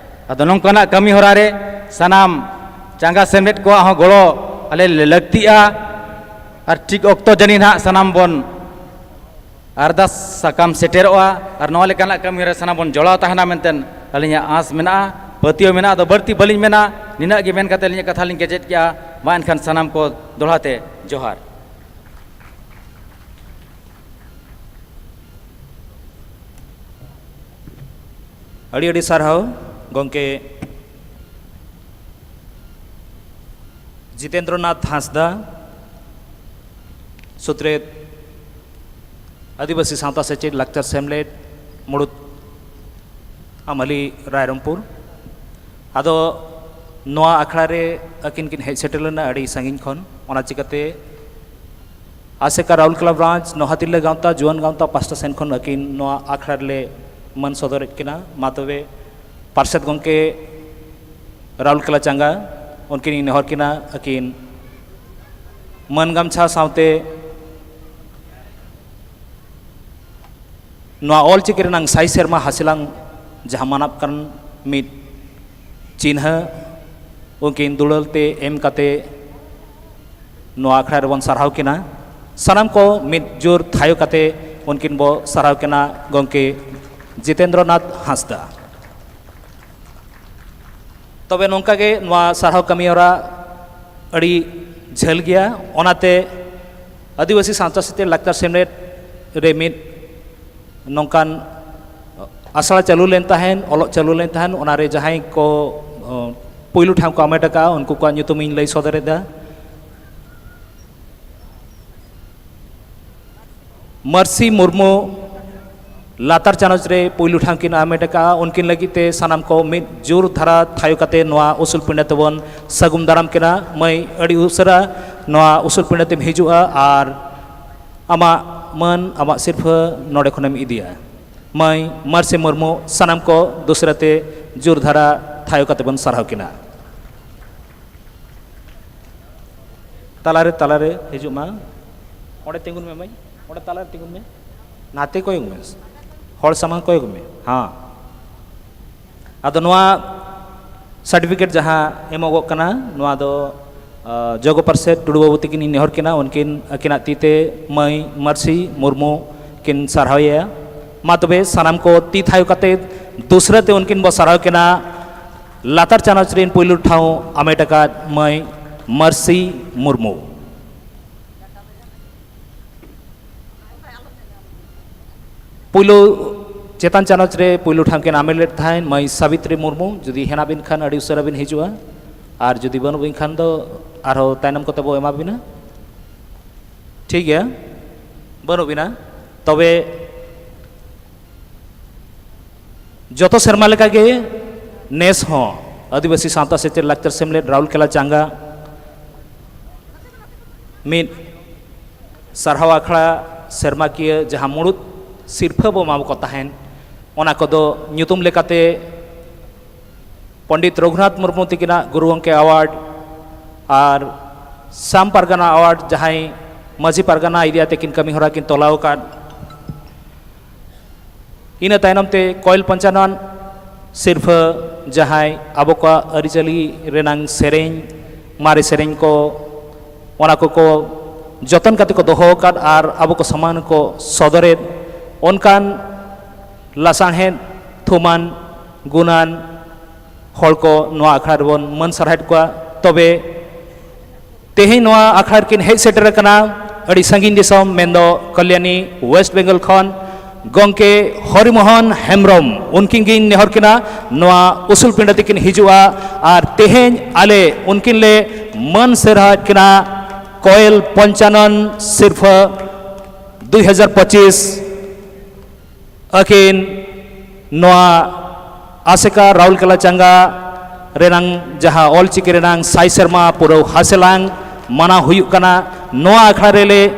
ᱟᱫᱚ ᱱᱚᱝᱠᱟᱱᱟᱜ ᱠᱟᱹᱢᱤ ᱦᱚᱨᱟ ᱨᱮ ᱥᱟᱱᱟᱢ ᱪᱟᱸᱜᱟ ᱥᱮᱢᱞᱮᱫ ᱠᱚᱣᱟᱜ ᱦᱚᱸ ᱜᱚᱲᱚ ᱟᱞᱮ ᱞᱮ ᱞᱟᱹᱠᱛᱤᱜᱼᱟ᱾ ᱟᱨ ᱴᱷᱤᱠ ᱚᱠᱛᱚ ᱡᱟᱹᱱᱤᱡ ᱱᱟᱦᱟᱜ ᱥᱟᱱᱟᱢ ᱵᱚᱱ ᱟᱨᱫᱟᱥ ᱥᱟᱠᱟᱢ ᱥᱮᱴᱮᱨᱚᱜᱼᱟ᱾ ᱟᱨ ᱱᱚᱣᱟ ᱞᱮᱠᱟᱱᱟᱜ ᱠᱟᱹᱢᱤ ᱨᱮ ᱥᱟᱱᱟᱢ ᱵᱚᱱ ᱡᱚᱲᱟᱣ ᱛᱟᱦᱮᱱᱟ ᱢᱮᱱᱛᱮ ᱟᱹᱞᱤᱧᱟᱜ ᱟᱸᱥ ᱢᱮᱱᱟᱜᱼᱟ, ᱯᱟᱹᱛᱭᱟᱹᱣ ᱢᱮᱱᱟᱜᱼᱟ᱾ ᱟᱫᱚ ᱵᱟᱹᱲᱛᱤ ᱵᱟᱹᱞᱤᱧ ᱢᱮᱱᱟ, ᱱᱤᱱᱟᱹᱜ ᱜᱮ ᱢᱮᱱ ᱠᱟᱛᱮ ᱟᱹᱞᱤᱧᱟᱜ ᱠᱟᱛᱷᱟ ᱞᱤᱧ ᱠᱮᱪᱮᱫ ᱠᱮᱜᱼᱟ᱾ ᱢᱟ ᱮᱱᱠᱷᱟᱱ ᱥᱟᱱᱟᱢ ᱠᱚ ᱫᱚᱦᱲᱟ ᱛᱮ ᱡᱚᱦᱟᱨ᱾ ᱟᱹᱰᱤ ᱟᱹᱰᱤ ᱥᱟᱨᱦᱟᱣ ᱜᱚᱢᱠᱮ᱾ ᱡᱤᱛᱮᱱᱫᱨᱚᱱᱟᱛᱷ ᱦᱟᱸᱥᱫᱟ, ᱥᱩᱛᱨᱮᱛ ᱟᱹᱫᱤᱵᱟᱹᱥᱤ ᱥᱟᱶᱛᱟ ᱥᱮᱪᱮᱫ ᱞᱟᱠᱪᱟᱨ ᱥᱮᱢᱞᱮᱫ, ᱢᱩᱲᱩᱫ ᱟᱢᱟᱞᱤ, ᱨᱟᱭᱨᱚᱝᱯᱩᱨ᱾ ᱟᱫᱚ ᱱᱚᱣᱟ ᱟᱠᱷᱲᱟ ᱨᱮ ᱟᱹᱠᱤᱱ ᱠᱤᱱ ᱦᱮᱡ ᱥᱮᱴᱮᱨ ᱞᱮᱱᱟ ᱟᱹᱰᱤ ᱥᱟᱺᱜᱤᱧ ᱠᱷᱚᱱ, ᱚᱱᱟ ᱪᱤᱠᱟᱹᱛᱮ ᱟᱥᱮᱠᱟ ᱨᱟᱣᱩᱞᱠᱮᱞᱟ ᱵᱨᱟᱧᱪ ᱱᱚᱦᱟ ᱛᱤᱨᱞᱟᱹ ᱜᱟᱶᱛᱟ ᱡᱩᱣᱟᱹᱱ ᱜᱟᱶᱛᱟ ᱯᱟᱥᱴᱟ ᱥᱮᱱ ᱠᱷᱚᱱ ᱟᱹᱠᱤᱱ ᱱᱚᱣᱟ ᱟᱠᱷᱲᱟ ᱨᱮᱞᱮ ᱢᱟᱹᱱ ᱥᱚᱫᱚᱨᱮᱫ ᱠᱤᱱᱟ᱾ ᱢᱟ ᱛᱚᱵᱮ ᱯᱟᱨᱥᱮᱛ ᱜᱚᱢᱠᱮ ᱨᱟᱣᱩᱞᱠᱮᱞᱟ ᱪᱟᱸᱜᱟ, ᱩᱱᱠᱤᱱ ᱤᱧ ᱱᱮᱦᱚᱨ ᱠᱤᱱᱟ, ᱟᱹᱠᱤᱱ ᱢᱟᱹᱱ ᱜᱟᱢᱪᱷᱟ ᱥᱟᱶᱛᱮ ᱱᱚᱣᱟ ᱚᱞ ᱪᱤᱠᱤ ᱨᱮᱱᱟᱝ ᱥᱟᱭ ᱥᱮᱨᱢᱟ ᱦᱟᱹᱥᱤᱞᱟᱝ ᱡᱟᱦᱟᱸ ᱢᱟᱱᱟᱣ ᱠᱟᱱ ᱢᱤᱫ ᱪᱤᱱᱦᱟᱹ ᱩᱱᱠᱤᱱ ᱫᱩᱞᱟᱹᱲ ᱛᱮ ᱮᱢ ᱠᱟᱛᱮ ᱱᱚᱣᱟ ᱟᱠᱷᱲᱟ ᱨᱮᱵᱚᱱ ᱥᱟᱨᱦᱟᱣ ᱠᱤᱱᱟ᱾ ᱥᱟᱱᱟᱢ ᱠᱚ ᱢᱤᱫ ᱡᱳᱨ ᱛᱷᱟᱭᱚ ᱠᱟᱛᱮ ᱩᱱᱠᱤᱱ ᱵᱚ ᱥᱟᱨᱦᱟᱣ ᱠᱤᱱᱟ ᱜᱚᱢᱠᱮ ᱡᱤᱛᱮᱱᱫᱨᱚᱱᱟᱛᱷ ᱦᱟᱸᱥᱫᱟ᱾ ᱛᱚᱵᱮ ᱱᱚᱝᱠᱟ ᱜᱮ ᱱᱚᱣᱟ ᱥᱟᱨᱦᱟᱣ ᱠᱟᱹᱢᱤ ᱦᱚᱨᱟ ᱟᱹᱰᱤ ᱡᱷᱟᱹᱞ ᱜᱮᱭᱟ, ᱚᱱᱟᱛᱮ ᱟᱹᱫᱤᱵᱟᱹᱥᱤ ᱥᱟᱶᱛᱟ ᱥᱮᱪᱮᱫ ᱞᱟᱠᱪᱟᱨ ᱥᱮᱢᱞᱮᱫ ᱨᱮ ᱢᱤᱫ ᱱᱚᱝᱠᱟᱱ ᱟᱥᱲᱟ ᱪᱟᱹᱞᱩ ᱞᱮᱱ ᱛᱟᱦᱮᱸᱱ, ᱚᱞᱚᱜ ᱪᱟᱹᱞᱩ ᱞᱮᱱ ᱛᱟᱦᱮᱸᱱ, ᱚᱱᱟᱨᱮ ᱡᱟᱦᱟᱸᱭ ᱠᱚ ᱚ, ᱯᱩᱭᱞᱩ ᱴᱷᱟᱶ ᱠᱚ ᱟᱢᱮᱴ ᱟᱠᱟᱫᱼᱟ, ᱩᱱᱠᱩ ᱠᱚᱣᱟᱜ ᱧᱩᱛᱩᱢ ᱤᱧ ᱞᱟᱹᱭ ᱥᱚᱫᱚᱨᱮᱫᱟ᱾ ᱢᱟᱹᱨᱥᱤ ᱢᱩᱨᱢᱩ ᱞᱟᱛᱟᱨ ᱪᱟᱱᱟᱪ ᱨᱮ ᱯᱩᱭᱞᱩ ᱴᱷᱟᱶ ᱠᱤᱱ ᱟᱢᱮᱴ ᱟᱠᱟᱫᱼᱟ᱾ ᱩᱱᱠᱤᱱ ᱞᱟᱹᱜᱤᱫ ᱛᱮ ᱥᱟᱱᱟᱢ ᱠᱚ ᱢᱤᱫ ᱡᱳᱨ ᱫᱷᱟᱨᱟ ᱛᱷᱟᱭᱚ ᱠᱟᱛᱮ ᱱᱚᱣᱟ ᱩᱥᱩᱞ ᱯᱤᱸᱰᱟᱹ ᱛᱮᱵᱚᱱ ᱥᱟᱹᱜᱩᱱ ᱫᱟᱨᱟᱢ ᱠᱤᱱᱟ᱾ ᱢᱟᱹᱭ, ᱟᱹᱰᱤ ᱩᱥᱟᱹᱨᱟ ᱱᱚᱣᱟ ᱩᱥᱩᱞ ᱯᱤᱸᱰᱟᱹ ᱛᱮᱢ ᱦᱤᱡᱩᱜᱼᱟ ᱟᱨ ᱟᱢᱟᱜ ᱢᱟᱹᱱ, ᱟᱢᱟᱜ ᱥᱤᱨᱯᱷᱟᱹ ᱱᱚᱰᱮ ᱠᱷᱚᱱᱮᱢ ᱤᱫᱤᱭᱟ᱾ ᱢᱟᱹᱭ ᱢᱟᱹᱨᱥᱤ ᱢᱩᱨᱢᱩ, ᱥᱟᱱᱟᱢ ᱠᱚ ᱫᱩᱥᱨᱟᱹ ᱛᱮ ᱡᱳᱨ ᱫᱷᱟᱨᱟ ᱛᱷᱟᱭᱚ ᱠᱟᱛᱮ ᱵᱚᱱ ᱥᱟᱨᱦᱟᱣ ᱠᱤᱱᱟ᱾ ᱛᱟᱞᱟᱨᱮ, ᱛᱟᱞᱟᱨᱮ ᱦᱤᱡᱩᱜ ᱢᱟ᱾ ᱚᱸᱰᱮ ᱛᱤᱸᱜᱩᱱ ᱢᱮ ᱢᱟᱹᱭ, ᱚᱸᱰᱮ ᱛᱟᱞᱟᱨᱮ ᱛᱤᱸᱜᱩᱱ ᱢᱮ, ᱱᱟᱛᱮ ᱠᱚᱭᱚᱜ ᱢᱮ, ᱦᱚᱲ ᱥᱟᱢᱟᱝ ᱠᱚᱭᱚᱜ ᱢᱮ᱾ ᱦᱮᱸ, ᱟᱫᱚ ᱱᱚᱣᱟ ᱥᱟᱨᱴᱤᱯᱷᱤᱠᱮᱴ ᱡᱟᱦᱟᱸ ᱮᱢᱚᱜᱚᱜ ᱠᱟᱱᱟ, ᱱᱚᱣᱟ ᱫᱚ, ᱟ, ᱡᱚᱜᱚ ᱯᱟᱨᱥᱮᱛ ᱴᱩᱰᱩ ᱵᱟᱹᱵᱩ ᱛᱟᱹᱠᱤᱱ ᱤᱧ ᱱᱮᱦᱚᱨ ᱠᱤᱱᱟ, ᱩᱱᱠᱤᱱ ᱟᱹᱠᱤᱱᱟᱜ ᱛᱤ ᱛᱮ ᱢᱟᱹᱭ ᱢᱟᱹᱨᱥᱤ ᱢᱩᱨᱢᱩ ᱠᱤᱱ ᱥᱟᱨᱦᱟᱣᱮᱭᱟ᱾ ᱢᱟ ᱛᱚᱵᱮ ᱥᱟᱱᱟᱢ ᱠᱚ ᱛᱤ ᱛᱷᱟᱭᱚ ᱠᱟᱛᱮ ᱫᱩᱥᱨᱟᱹ ᱛᱮ ᱩᱱᱠᱤᱱ ᱵᱚ ᱥᱟᱨᱦᱟᱣ ᱠᱤᱱᱟ᱾ ᱞᱟᱛᱟᱨ ᱪᱟᱱᱟᱪ ᱨᱮᱱ ᱯᱩᱭᱞᱩ ᱴᱷᱟᱶ ᱟᱢᱮᱴ ᱟᱠᱟᱫ ᱢᱟᱹᱭ ᱢᱟᱹᱨᱥᱤ ᱢᱩᱨᱢᱩ᱾ ᱯᱩᱭᱞᱩ, ᱪᱮᱛᱟᱱ ᱪᱟᱱᱟᱪ ᱨᱮ ᱯᱩᱭᱞᱩ ᱴᱷᱟᱶ ᱠᱤᱱ ᱟᱢᱮᱴ ᱞᱮᱫ ᱛᱟᱦᱮᱸᱫ ᱢᱟᱹᱭ ᱥᱟᱵᱤᱛᱨᱤ ᱢᱩᱨᱢᱩ᱾ ᱡᱩᱫᱤ ᱦᱮᱱᱟᱜ ᱵᱤᱱ ᱠᱷᱟᱱ ᱟᱹᱰᱤ ᱩᱥᱟᱹᱨᱟ ᱵᱤᱱ ᱦᱤᱡᱩᱜᱼᱟ, ᱟᱨ ᱡᱩᱫᱤ ᱵᱟᱹᱱᱩᱜ ᱵᱤᱱ ᱠᱷᱟᱱ ᱫᱚ ᱟᱨᱦᱚᱸ ᱛᱟᱭᱱᱚᱢ ᱠᱚᱛᱮ ᱵᱚ ᱮᱢᱟ ᱵᱤᱱᱟ᱾ ᱴᱷᱤᱠ ᱜᱮᱭᱟ, ᱵᱟᱹᱱᱩᱜ ᱵᱤᱱᱟ᱾ ᱛᱚᱵᱮ ᱡᱚᱛᱚ ᱥᱮᱨᱢᱟ ᱞᱮᱠᱟᱜᱮ ᱱᱮᱥ ᱦᱚᱸ ᱟᱹᱫᱤᱵᱟᱹᱥᱤ ᱥᱟᱶᱛᱟ ᱥᱮᱪᱮᱫ ᱞᱟᱠᱪᱟᱨ ᱥᱮᱢᱞᱮᱫ ᱨᱟᱣᱩᱞᱠᱮᱞᱟ ᱪᱟᱸᱜᱟ ᱢᱤᱫ ᱥᱟᱨᱦᱟᱣ ᱟᱠᱷᱲᱟ ᱥᱮᱨᱢᱟᱠᱤᱭᱟᱹ ᱡᱟᱦᱟᱸ ᱢᱩᱲᱩᱫ ᱥᱤᱨᱯᱷᱟᱹ ᱵᱚ ᱮᱢᱟ ᱠᱚ ᱛᱟᱦᱮᱸᱱ, ᱚᱱᱟ ᱠᱚᱫᱚ ᱧᱩᱛᱩᱢ ᱞᱮᱠᱟᱛᱮ ᱯᱚᱱᱰᱤᱛ ᱨᱚᱜᱷᱩᱱᱟᱛᱷ ᱢᱩᱨᱢᱩ ᱛᱤᱠᱤᱱᱟᱜ ᱜᱩᱨᱩ ᱜᱚᱢᱠᱮ ᱟᱣᱟᱨᱰ ᱟᱨ ᱥᱟᱢ ᱯᱟᱨᱜᱟᱱᱟ ᱟᱣᱟᱨᱰ, ᱡᱟᱦᱟᱸᱭ ᱢᱟᱹᱡᱷᱤ ᱯᱟᱨᱜᱟᱱᱟ ᱤᱫᱤ ᱟᱛᱮ ᱠᱤᱱ ᱠᱟᱹᱢᱤ ᱦᱚᱨᱟ ᱠᱤᱱ ᱛᱚᱞᱟᱣ ᱟᱠᱟᱫ᱾ ᱤᱱᱟᱹ ᱛᱟᱭᱱᱚᱢ ᱛᱮ ᱠᱚᱭᱮᱞ ᱯᱚᱧᱪᱟᱱᱚᱱ ᱥᱤᱨᱯᱷᱟᱹ, ᱡᱟᱦᱟᱸᱭ ᱟᱵᱚ ᱠᱚᱣᱟᱜ ᱟᱹᱨᱤᱪᱟᱹᱞᱤ ᱨᱮᱱᱟᱝ ᱥᱮᱨᱮᱧ, ᱢᱟᱨᱮ ᱥᱮᱨᱮᱧ ᱠᱚ, ᱚᱱᱟ ᱠᱚᱠᱚ ᱡᱚᱛᱚᱱ ᱠᱟᱛᱮ ᱠᱚ ᱫᱚᱦᱚ ᱟᱠᱟᱫ ᱟᱨ ᱟᱵᱚ ᱠᱚ ᱥᱟᱢᱟᱝ ᱠᱚ ᱥᱚᱫᱚᱨᱮᱫ, ᱚᱱᱠᱟᱱ ᱞᱟᱥᱟᱬᱦᱮᱫ ᱛᱷᱩᱢᱟᱱ ᱜᱩᱱᱟᱱ ᱦᱚᱲ ᱠᱚ ᱱᱚᱣᱟ ᱟᱠᱷᱲᱟ ᱨᱮᱵᱚᱱ ᱢᱟᱹᱱ ᱥᱟᱨᱦᱟᱣᱮᱫ ᱠᱚᱣᱟ᱾ ᱛᱚᱵᱮ ᱛᱮᱦᱮᱧ ᱱᱚᱣᱟ ᱟᱠᱷᱲᱟ ᱨᱮᱠᱤᱱ ᱦᱮᱡ ᱥᱮᱴᱮᱨ ᱟᱠᱟᱱᱟ ᱟᱹᱰᱤ ᱥᱟᱺᱜᱤᱧ ᱫᱤᱥᱚᱢ, ᱢᱮᱱᱫᱚ ᱠᱟᱞᱭᱟᱱᱤ, ᱳᱭᱮᱥᱴ ᱵᱮᱝᱜᱚᱞ ᱠᱷᱚᱱ ᱜᱚᱢᱠᱮ ᱦᱚᱨᱤᱢᱳᱦᱚᱱ ᱦᱮᱢᱵᱨᱚᱢ, ᱩᱱᱠᱤᱱ ᱜᱤᱧ ᱱᱮᱦᱚᱨ ᱠᱤᱱᱟ ᱱᱚᱣᱟ ᱩᱥᱩᱞ ᱯᱤᱸᱰᱟᱹ ᱛᱮᱠᱤᱱ ᱦᱤᱡᱩᱜᱼᱟ᱾ ᱟᱨ ᱛᱮᱦᱮᱧ ᱟᱞᱮ ᱩᱱᱠᱤᱱ ᱞᱮ ᱢᱟᱹᱱ ᱥᱟᱨᱦᱟᱣᱮᱫ ᱠᱤᱱᱟ ᱠᱚᱭᱮᱞ ᱯᱚᱧᱪᱟᱱᱚᱱ ᱥᱤᱨᱯᱷᱟᱹ ᱫᱩᱭ ᱦᱟᱡᱟᱨ ᱯᱚᱸᱪᱤᱥ᱾ ᱟᱹᱠᱤᱱ ᱱᱚᱣᱟ ᱟᱥᱮᱠᱟ ᱨᱟᱣᱩᱞᱠᱮᱞᱟ ᱪᱟᱸᱜᱟ ᱨᱮᱱᱟᱝ ᱡᱟᱦᱟᱸ ᱚᱞᱪᱤᱠᱤ ᱨᱮᱱᱟᱝ ᱥᱟᱭ ᱥᱮᱨᱢᱟ ᱯᱩᱨᱟᱹᱣ ᱦᱟᱥᱮᱞᱟᱝ ᱢᱟᱱᱟᱣ ᱦᱩᱭᱩᱜ ᱠᱟᱱᱟ, ᱱᱚᱣᱟ ᱟᱠᱷᱲᱟ ᱨᱮᱞᱮ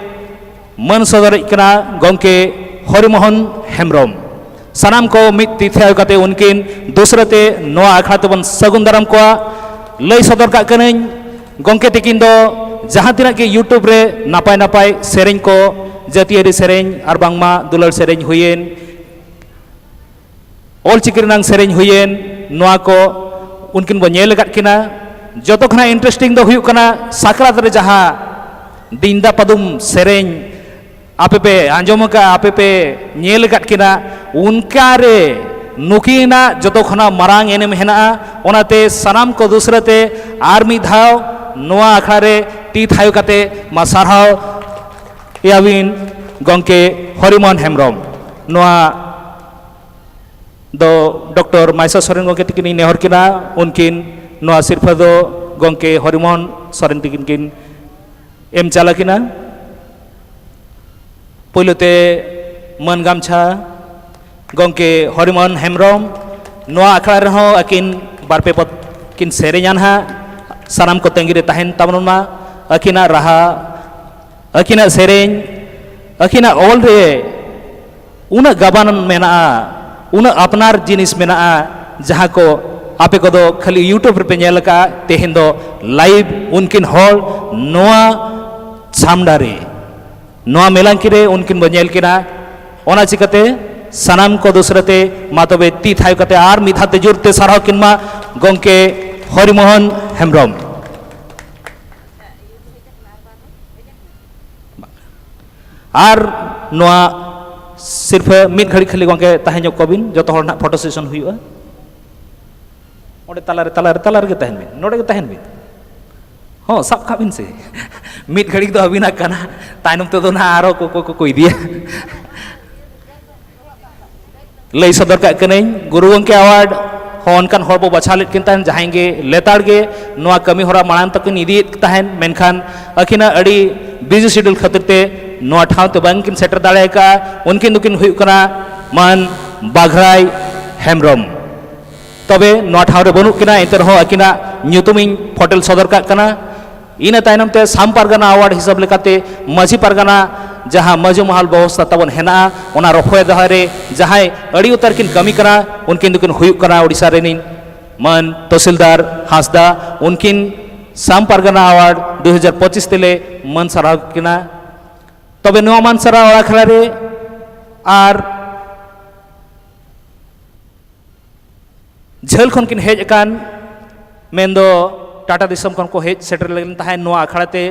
ᱢᱟᱹᱱ ᱥᱚᱫᱚᱨᱮᱫ ᱠᱟᱱᱟ ᱜᱚᱢᱠᱮ ᱦᱚᱨᱤᱢᱳᱦᱚᱱ ᱦᱮᱢᱵᱨᱚᱢ᱾ ᱥᱟᱱᱟᱢ ᱠᱚ ᱢᱤᱫ ᱛᱤ ᱛᱷᱟᱭᱚ ᱠᱟᱛᱮ ᱩᱱᱠᱤᱱ ᱫᱩᱥᱨᱟᱹ ᱛᱮ ᱱᱚᱣᱟ ᱟᱠᱷᱲᱟ ᱛᱮᱵᱚᱱ ᱥᱟᱹᱜᱩᱱ ᱫᱟᱨᱟᱢ ᱠᱚᱣᱟ᱾ ᱞᱟᱹᱭ ᱥᱚᱫᱚᱨ ᱠᱟᱜ ᱠᱟᱹᱱᱟᱹᱧ, ᱜᱚᱢᱠᱮ ᱛᱤᱠᱤᱱ ᱫᱚ ᱡᱟᱦᱟᱸ ᱛᱤᱱᱟᱹᱜ ᱜᱮ YouTube ᱨᱮ ᱱᱟᱯᱟᱭ ᱱᱟᱯᱟᱭ ᱥᱮᱨᱮᱧ ᱠᱚ, ᱡᱟᱹᱛᱤᱭᱟᱹᱨᱤ ᱥᱮᱨᱮᱧ ᱟᱨ ᱵᱟᱝᱢᱟ ᱫᱩᱞᱟᱹᱲ ᱥᱮᱨᱮᱧ ᱦᱩᱭᱮᱱ, ᱚᱞᱪᱤᱠᱤ ᱨᱮᱱᱟᱝ ᱥᱮᱨᱮᱧ ᱦᱩᱭᱮᱱ, ᱱᱚᱣᱟ ᱠᱚ ᱩᱱᱠᱤᱱ ᱵᱚ ᱧᱮᱞ ᱟᱠᱟᱫ ᱠᱤᱱᱟ᱾ ᱡᱚᱛᱚ ᱠᱷᱚᱱᱟᱜ interesting ᱫᱚ ᱦᱩᱭᱩᱜ ᱠᱟᱱᱟ ᱥᱟᱠᱨᱟᱛ ᱨᱮ ᱡᱟᱦᱟᱸ ᱫᱤᱱᱫᱟ ᱯᱟᱫᱩᱢ ᱥᱮᱨᱮᱧ ᱟᱯᱮ ᱯᱮ ᱟᱸᱡᱚᱢ ᱟᱠᱟᱫ, ᱟᱯᱮ ᱯᱮ ᱧᱮᱞ ᱟᱠᱟᱫ ᱠᱤᱱᱟ, ᱚᱱᱠᱟ ᱨᱮ ᱱᱩᱠᱤᱱᱟᱜ ᱡᱚᱛᱚ ᱠᱷᱚᱱᱟᱜ ᱢᱟᱨᱟᱝ ᱮᱱᱮᱢ ᱦᱮᱱᱟᱜᱼᱟ᱾ ᱚᱱᱟᱛᱮ ᱥᱟᱱᱟᱢ ᱠᱚ ᱫᱩᱥᱨᱟᱹ ᱛᱮ ᱟᱨ ᱢᱤᱫ ᱫᱷᱟᱣ ᱱᱚᱣᱟ ᱟᱠᱷᱲᱟ ᱨᱮ ᱛᱤ ᱛᱷᱟᱭᱚ ᱠᱟᱛᱮ ᱢᱟ ᱥᱟᱨᱦᱟᱣ ᱮᱭᱟᱵᱤᱱ ᱜᱚᱢᱠᱮ ᱦᱚᱨᱤᱢᱳᱦᱚᱱ ᱦᱮᱢᱵᱨᱚᱢ᱾ ᱱᱚᱣᱟ ᱫᱚ ᱰᱚᱠᱴᱚᱨ ᱢᱟᱭᱥᱟ ᱥᱚᱨᱮᱱ ᱜᱚᱢᱠᱮ ᱛᱟᱹᱠᱤᱱᱤᱧ ᱱᱮᱦᱚᱨ ᱠᱤᱱᱟ, ᱩᱱᱠᱤᱱ ᱱᱚᱣᱟ ᱥᱤᱨᱯᱷᱟᱹ ᱫᱚ ᱜᱚᱢᱠᱮ ᱦᱚᱨᱤᱢᱳᱦᱚᱱ ᱥᱚᱨᱮᱱ ᱛᱤᱠᱤᱱ ᱠᱤᱱ ᱮᱢ ᱪᱟᱞ ᱟᱹᱠᱤᱱᱟ᱾ ᱯᱳᱭᱞᱳ ᱛᱮ ᱢᱟᱹᱱ ᱜᱟᱢᱪᱷᱟ ᱜᱚᱢᱠᱮ ᱦᱚᱨᱤᱢᱳᱦᱚᱱ ᱦᱮᱢᱵᱨᱚᱢ, ᱱᱚᱣᱟ ᱟᱠᱷᱲᱟ ᱨᱮᱦᱚᱸ ᱟᱹᱠᱤᱱ ᱵᱟᱨᱯᱮ ᱯᱚᱫ ᱠᱤᱱ ᱥᱮᱨᱮᱧᱟ ᱱᱟᱦᱟᱜ᱾ ᱥᱟᱱᱟᱢ ᱠᱚ ᱛᱟᱺᱜᱤ ᱨᱮ ᱛᱟᱦᱮᱱ ᱛᱟᱵᱚᱱ ᱢᱟ᱾ ᱟᱹᱠᱤᱱᱟᱜ ᱨᱟᱦᱟ, ᱟᱹᱠᱤᱱᱟᱜ ᱥᱮᱨᱮᱧ, ᱟᱹᱠᱤᱱᱟᱜ ᱚᱞ ᱨᱮ ᱩᱱᱟᱹᱜ ᱜᱟᱵᱟᱱ ᱢᱮᱱᱟᱜᱼᱟ, ᱩᱱᱟᱹᱜ ᱟᱯᱱᱟᱨ ᱡᱤᱱᱤᱥ ᱢᱮᱱᱟᱜᱼᱟ, ᱡᱟᱦᱟᱸ ᱠᱚ ᱟᱯᱮ ᱠᱚᱫᱚ ᱠᱷᱟᱹᱞᱤ YouTube ᱨᱮᱯᱮ ᱧᱮᱞ ᱟᱠᱟᱫᱼᱟ᱾ ᱛᱮᱦᱮᱧ ᱫᱚ ᱞᱟᱭᱤᱵᱷ ᱩᱱᱠᱤᱱ ᱦᱚᱲ ᱱᱚᱣᱟ ᱪᱷᱟᱢᱰᱟ ᱨᱮ, ᱱᱚᱣᱟ ᱢᱮᱞᱟᱝᱠᱤ ᱨᱮ ᱩᱱᱠᱤᱱ ᱵᱚ ᱧᱮᱞ ᱠᱤᱱᱟ᱾ ᱚᱱᱟ ᱪᱤᱠᱟᱹᱛᱮ ᱥᱟᱱᱟᱢ ᱠᱚ ᱫᱩᱥᱨᱟᱹ ᱛᱮ ᱢᱟ ᱛᱚᱵᱮ ᱛᱤ ᱛᱷᱟᱭᱚ ᱠᱟᱛᱮ ᱟᱨ ᱢᱤᱫ ᱫᱷᱟᱣ ᱛᱮ ᱡᱳᱨ ᱛᱮ ᱥᱟᱨᱦᱟᱣ ᱠᱤᱱ ᱢᱟ ᱜᱚᱢᱠᱮ ᱦᱚᱨᱤᱢᱳᱦᱚᱱ ᱦᱮᱢᱵᱨᱚᱢ᱾ ᱟᱨ ᱱᱚᱣᱟ ᱥᱤᱨᱯᱷᱟᱹ ᱢᱤᱫ ᱜᱷᱟᱹᱲᱤᱡ ᱠᱷᱟᱹᱞᱤ ᱜᱚᱢᱠᱮ ᱛᱟᱦᱮᱸ ᱧᱚᱜ ᱠᱚᱵᱤᱱ, ᱡᱚᱛᱚ ᱦᱚᱲ ᱱᱟᱦᱟᱜ ᱯᱷᱳᱴᱳ ᱥᱮᱥᱚᱱ ᱦᱩᱭᱩᱜᱼᱟ᱾ ᱚᱸᱰᱮ ᱛᱟᱞᱟᱨᱮ, ᱛᱟᱞᱟᱨᱮ, ᱛᱟᱞᱟ ᱨᱮᱜᱮ ᱛᱟᱦᱮᱱ ᱵᱤᱱ, ᱱᱚᱰᱮ ᱜᱮ ᱛᱟᱦᱮᱱ ᱵᱤᱱ᱾ ᱦᱚᱸ, ᱥᱟᱵ ᱠᱟᱜ ᱵᱤᱱ ᱥᱮ᱾ ᱢᱤᱫ ᱜᱷᱟᱹᱲᱤᱡ ᱫᱚ ᱟᱹᱵᱤᱱᱟᱜ ᱠᱟᱱᱟ, ᱛᱟᱭᱱᱚᱢ ᱛᱮᱫᱚ ᱱᱟᱦᱟᱜ ᱟᱨᱚ ᱠᱚ, ᱠᱚ, ᱠᱚ, ᱠᱚ ᱤᱫᱤᱭᱟ᱾ ᱞᱟᱹᱭ ᱥᱚᱫᱚᱨ ᱠᱟᱜ ᱠᱟᱹᱱᱟᱹᱧ, ᱜᱩᱨᱩ ᱜᱚᱢᱠᱮ ᱟᱣᱟᱨᱰ ᱦᱚᱸ ᱚᱱᱠᱟᱱ ᱦᱚᱲ ᱵᱚ ᱵᱟᱪᱷᱟᱣ ᱞᱮᱫ ᱠᱤᱱ ᱛᱟᱦᱮᱸᱱ, ᱡᱟᱦᱟᱸᱭ ᱜᱮ ᱞᱮᱛᱟᱲ ᱜᱮ ᱱᱚᱣᱟ ᱠᱟᱹᱢᱤ ᱦᱚᱨᱟ ᱢᱟᱲᱟᱝ ᱛᱟᱹᱠᱤᱱ ᱤᱫᱤᱭᱮᱫ ᱛᱟᱦᱮᱸᱱ, ᱢᱮᱱᱠᱷᱟᱱ ᱟᱹᱠᱤᱱᱟᱜ ᱟᱹᱰᱤ ᱵᱤᱡᱤ ᱥᱤᱰᱩᱞ ᱠᱷᱟᱹᱛᱤᱨ ᱛᱮ ᱱᱚᱣᱟ ᱴᱷᱟᱶ ᱛᱮ ᱵᱟᱝ ᱠᱤᱱ ᱥᱮᱴᱮᱨ ᱫᱟᱲᱮ ᱟᱠᱟᱫᱼᱟ᱾ ᱩᱱᱠᱤᱱ ᱫᱚᱠᱤᱱ ᱦᱩᱭᱩᱜ ᱠᱟᱱᱟ ᱢᱟᱹᱱ ᱵᱟᱜᱷᱨᱟᱭ ᱦᱮᱢᱵᱨᱚᱢ᱾ ᱛᱚᱵᱮ ᱱᱚᱣᱟ ᱴᱷᱟᱶ ᱨᱮ ᱵᱟᱹᱱᱩᱜ ᱠᱤᱱᱟ, ᱮᱱᱛᱮ ᱨᱮᱦᱚᱸ ᱟᱹᱠᱤᱱᱟᱜ ᱧᱩᱛᱩᱢ ᱤᱧ ᱯᱷᱚᱴᱮᱞ ᱥᱚᱫᱚᱨ ᱠᱟᱜ ᱠᱟᱱᱟ᱾ ᱤᱱᱟᱹ ᱛᱟᱭᱱᱚᱢ ᱛᱮ ᱥᱟᱢ ᱯᱟᱨᱜᱟᱱᱟ ᱟᱣᱟᱨᱰ ᱦᱤᱥᱟᱹᱵ ᱞᱮᱠᱟᱛᱮ ᱢᱟᱹᱡᱷᱤ ᱯᱟᱨᱜᱟᱱᱟ ᱡᱟᱦᱟᱸ ᱢᱟᱹᱡᱷᱤ ᱢᱟᱦᱟᱞ ᱵᱮᱵᱚᱥᱛᱷᱟ ᱛᱟᱵᱚᱱ ᱦᱮᱱᱟᱜᱼᱟ, ᱚᱱᱟ ᱨᱚᱯᱷᱚᱭ ᱫᱚᱦᱚᱭ ᱨᱮ ᱡᱟᱦᱟᱸᱭ ᱟᱹᱰᱤ ᱩᱛᱟᱹᱨ ᱠᱤᱱ ᱠᱟᱹᱢᱤ ᱠᱟᱱᱟ, ᱩᱱᱠᱤᱱ ᱫᱚᱠᱤᱱ ᱦᱩᱭᱩᱜ ᱠᱟᱱᱟ ᱳᱰᱤᱥᱟ ᱨᱮᱱᱤᱡ ᱢᱟᱹᱱ ᱛᱚᱦᱥᱤᱞᱫᱟᱨ ᱦᱟᱸᱥᱫᱟ᱾ ᱩᱱᱠᱤᱱ ᱥᱟᱢ ᱯᱟᱨᱜᱟᱱᱟ ᱟᱣᱟᱨᱰ ᱫᱩ ᱦᱟᱡᱟᱨ ᱯᱚᱸᱪᱤᱥ ᱛᱮᱞᱮ ᱢᱟᱹᱱ ᱥᱟᱨᱦᱟᱣ ᱠᱤᱱᱟ᱾ ᱛᱚᱵᱮ ᱱᱚᱣᱟ ᱢᱟᱹᱱ ᱥᱟᱨᱦᱟᱣ ᱟᱠᱷᱲᱟ ᱨᱮ ᱟᱨ ᱡᱷᱟᱹᱞ ᱠᱷᱚᱱ ᱠᱤᱱ ᱦᱮᱡ ᱟᱠᱟᱱ, ᱢᱮᱱᱫᱚ ᱴᱟᱴᱟ ᱫᱤᱥᱚᱢ ᱠᱷᱚᱱ ᱠᱚ ᱦᱮᱡ ᱥᱮᱴᱮᱨ ᱞᱮᱱ ᱛᱟᱦᱮᱸᱫ ᱱᱚᱣᱟ ᱟᱠᱷᱲᱟ ᱛᱮ,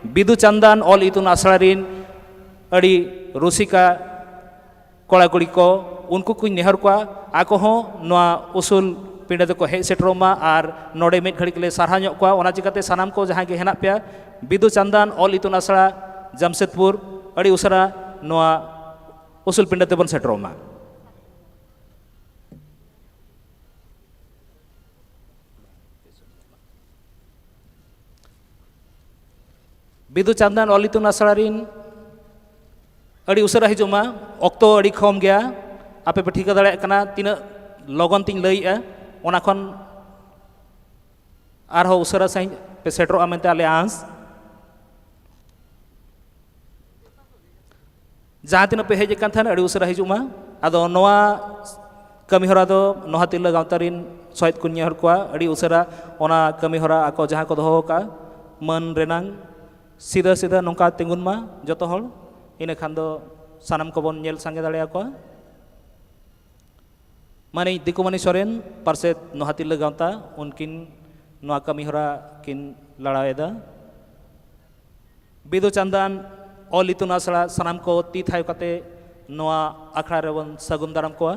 ᱵᱤᱫᱩ ᱪᱟᱸᱫᱟᱱ ᱚᱞ ᱤᱛᱩᱱ ᱟᱥᱲᱟ ᱨᱤᱱ ᱟᱹᱰᱤ ᱨᱩᱥᱤᱠᱟ ᱠᱚᱲᱟ ᱠᱩᱲᱤ ᱠᱚ, ᱩᱱᱠᱩ ᱠᱚᱧ ᱱᱮᱦᱚᱨ ᱠᱚᱣᱟ, ᱟᱠᱚ ᱦᱚᱸ ᱱᱚᱣᱟ ᱩᱥᱩᱞ ᱯᱤᱸᱰᱟᱹ ᱛᱮᱠᱚ ᱦᱮᱡ ᱥᱮᱴᱮᱨᱚᱜ ᱢᱟ ᱟᱨ ᱱᱚᱰᱮ ᱢᱤᱫ ᱜᱷᱟᱹᱲᱤᱡ ᱞᱮ ᱥᱟᱨᱦᱟᱣ ᱧᱚᱜ ᱠᱚᱣᱟ᱾ ᱚᱱᱟ ᱪᱤᱠᱟᱹᱛᱮ ᱥᱟᱱᱟᱢ ᱠᱚ ᱡᱟᱦᱟᱸᱭ ᱜᱮ ᱦᱮᱱᱟᱜ ᱯᱮᱭᱟ, ᱵᱤᱫᱩ ᱪᱟᱸᱫᱟᱱ ᱚᱞ ᱤᱛᱩᱱ ᱟᱥᱲᱟ ᱡᱟᱢᱥᱮᱫᱽᱯᱩᱨ, ᱟᱹᱰᱤ ᱩᱥᱟᱹᱨᱟ ᱱᱚᱣᱟ ᱩᱥᱩᱞ ᱯᱤᱸᱰᱟᱹ ᱛᱮᱵᱚᱱ ᱥᱮᱴᱮᱨᱚᱜ ᱢᱟ᱾ ᱵᱤᱫᱩ ᱪᱟᱸᱫᱟᱱ ᱚᱞ ᱤᱛᱩᱱ ᱟᱥᱲᱟ ᱨᱤᱱ ᱟᱹᱰᱤ ᱩᱥᱟᱹᱨᱟ ᱦᱤᱡᱩᱜ ᱢᱟ, ᱚᱠᱛᱚ ᱟᱹᱰᱤ ᱠᱚᱢ ᱜᱮᱭᱟ᱾ ᱟᱯᱮ ᱯᱮ ᱴᱷᱤᱠᱟᱹ ᱫᱟᱲᱮᱭᱟᱜ ᱠᱟᱱᱟ ᱛᱤᱱᱟᱹᱜ ᱞᱚᱜᱚᱱ ᱛᱤᱧ ᱞᱟᱹᱭᱮᱜᱼᱟ, ᱚᱱᱟ ᱠᱷᱚᱱ ᱟᱨᱦᱚᱸ ᱩᱥᱟᱹᱨᱟ ᱥᱟᱺᱦᱤᱡ ᱯᱮ ᱥᱮᱴᱮᱨᱚᱜᱼᱟ ᱢᱮᱱᱛᱮ ᱟᱞᱮ ᱟᱸᱥ᱾ ᱡᱟᱦᱟᱸ ᱛᱤᱱᱟᱹᱜ ᱯᱮ ᱦᱮᱡ ᱟᱠᱟᱱ ᱛᱟᱦᱮᱱ, ᱟᱹᱰᱤ ᱩᱥᱟᱹᱨᱟ ᱦᱤᱡᱩᱜ ᱢᱟ᱾ ᱟᱫᱚ ᱱᱚᱣᱟ ᱠᱟᱹᱢᱤ ᱦᱚᱨᱟ ᱫᱚ ᱱᱚᱦᱟ ᱛᱤᱨᱞᱟᱹ ᱜᱟᱶᱛᱟ ᱨᱤᱱ ᱥᱚᱦᱮᱫ ᱠᱚᱧ ᱱᱮᱦᱚᱨ ᱠᱚᱣᱟ, ᱟᱹᱰᱤ ᱩᱥᱟᱹᱨᱟ ᱚᱱᱟ ᱠᱟᱹᱢᱤ ᱦᱚᱨᱟ ᱟᱠᱚ ᱡᱟᱦᱟᱸ ᱠᱚ ᱫᱚᱦᱚ ᱟᱠᱟᱫᱼᱟ, ᱢᱟᱹᱱ ᱨᱮᱱᱟᱝ ᱥᱤᱫᱷᱟᱹ ᱥᱤᱫᱷᱟᱹ ᱱᱚᱝᱠᱟ ᱛᱤᱸᱜᱩᱱ ᱢᱟ ᱡᱚᱛᱚ ᱦᱚᱲ, ᱤᱱᱟᱹ ᱠᱷᱟᱱ ᱫᱚ ᱥᱟᱱᱟᱢ ᱠᱚᱵᱚᱱ ᱧᱮᱞ ᱥᱟᱸᱜᱮ ᱫᱟᱲᱮᱭᱟᱠᱚᱣᱟ᱾ ᱢᱟᱹᱱᱤᱡ ᱫᱤᱠᱩᱢᱚᱱᱤ ᱥᱚᱨᱮᱱ, ᱯᱟᱨᱥᱮᱛ ᱱᱚᱦᱟ ᱛᱤᱨᱞᱟᱹ ᱜᱟᱶᱛᱟ, ᱩᱱᱠᱤᱱ ᱱᱚᱣᱟ ᱠᱟᱹᱢᱤ ᱦᱚᱨᱟ ᱠᱤᱱ ᱞᱟᱲᱟᱣ ᱮᱫᱟ᱾ ᱵᱤᱫᱩ ᱪᱟᱸᱫᱟᱱ ᱚᱞ ᱤᱛᱩᱱ ᱟᱥᱲᱟ ᱥᱟᱱᱟᱢ ᱠᱚ ᱛᱤ ᱛᱷᱟᱭᱚ ᱠᱟᱛᱮ ᱱᱚᱣᱟ ᱟᱠᱷᱲᱟ ᱨᱮᱵᱚᱱ ᱥᱟᱹᱜᱩᱱ ᱫᱟᱨᱟᱢ ᱠᱚᱣᱟ᱾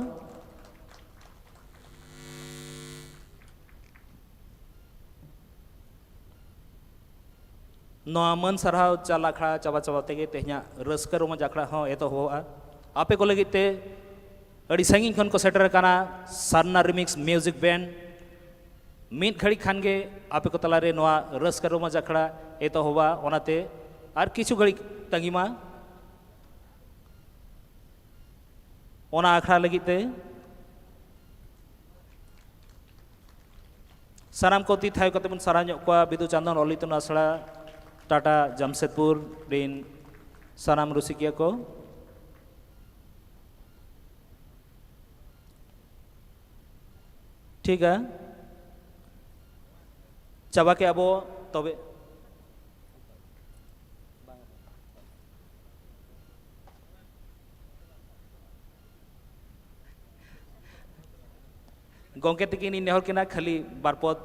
ᱱᱚᱣᱟ ᱢᱟᱹᱱ ᱥᱟᱨᱦᱟᱣ ᱪᱟᱞ ᱟᱠᱷᱲᱟ ᱪᱟᱵᱟ ᱪᱟᱵᱟ ᱛᱮᱜᱮ ᱛᱮᱦᱮᱧᱟᱜ ᱨᱟᱹᱥᱠᱟᱹ ᱨᱚᱢᱚᱡᱽ ᱟᱠᱷᱲᱟ ᱦᱚᱸ ᱮᱛᱚᱦᱚᱵᱚᱜᱼᱟ᱾ ᱟᱯᱮ ᱠᱚ ᱞᱟᱹᱜᱤᱫ ᱛᱮ ᱟᱹᱰᱤ ᱥᱟᱺᱜᱤᱧ ᱠᱷᱚᱱ ᱠᱚ ᱥᱮᱴᱮᱨ ᱟᱠᱟᱱᱟ ᱥᱟᱨᱱᱟ ᱨᱤᱢᱤᱠᱥ ᱢᱤᱣᱡᱤᱠ ᱵᱮᱱᱰ᱾ ᱢᱤᱫ ᱜᱷᱟᱹᱲᱤᱡ ᱠᱷᱟᱱ ᱜᱮ ᱟᱯᱮ ᱠᱚ ᱛᱟᱞᱟᱨᱮ ᱱᱚᱣᱟ ᱨᱟᱹᱥᱠᱟᱹ ᱨᱚᱢᱚᱡᱽ ᱟᱠᱷᱲᱟ ᱮᱛᱚᱦᱚᱵᱟ, ᱚᱱᱟᱛᱮ ᱟᱨ ᱠᱤᱪᱷᱩ ᱜᱷᱟᱹᱲᱤᱡ ᱛᱟᱺᱜᱤ ᱢᱟ᱾ ᱚᱱᱟ ᱟᱠᱷᱲᱟ ᱞᱟᱹᱜᱤᱫ ᱛᱮ ᱥᱟᱱᱟᱢ ᱠᱚ ᱛᱤ ᱛᱷᱟᱭᱚ ᱠᱟᱛᱮ ᱵᱚᱱ ᱥᱟᱨᱦᱟᱣ ᱧᱚᱜ ᱠᱚᱣᱟ ᱵᱤᱫᱩ ᱪᱟᱸᱫᱟᱱ ᱚᱞ ᱤᱛᱩᱱ ᱟᱥᱲᱟ ᱴᱟᱴᱟ ᱡᱟᱢᱥᱮᱫᱽᱯᱩᱨ ᱨᱤᱱ ᱥᱟᱱᱟᱢ ᱨᱩᱥᱤᱠᱤᱭᱟᱹ ᱠᱚ᱾ ᱴᱷᱤᱠᱟ, ᱪᱟᱵᱟ ᱠᱮᱜᱼᱟ ᱵᱚ ᱛᱚᱵᱮ᱾ ᱜᱚᱢᱠᱮ ᱛᱟᱹᱠᱤᱱ ᱤᱧ ᱱᱮᱦᱚᱨ ᱠᱤᱱᱟ, ᱠᱷᱟᱹᱞᱤ ᱵᱟᱨ ᱯᱚᱫ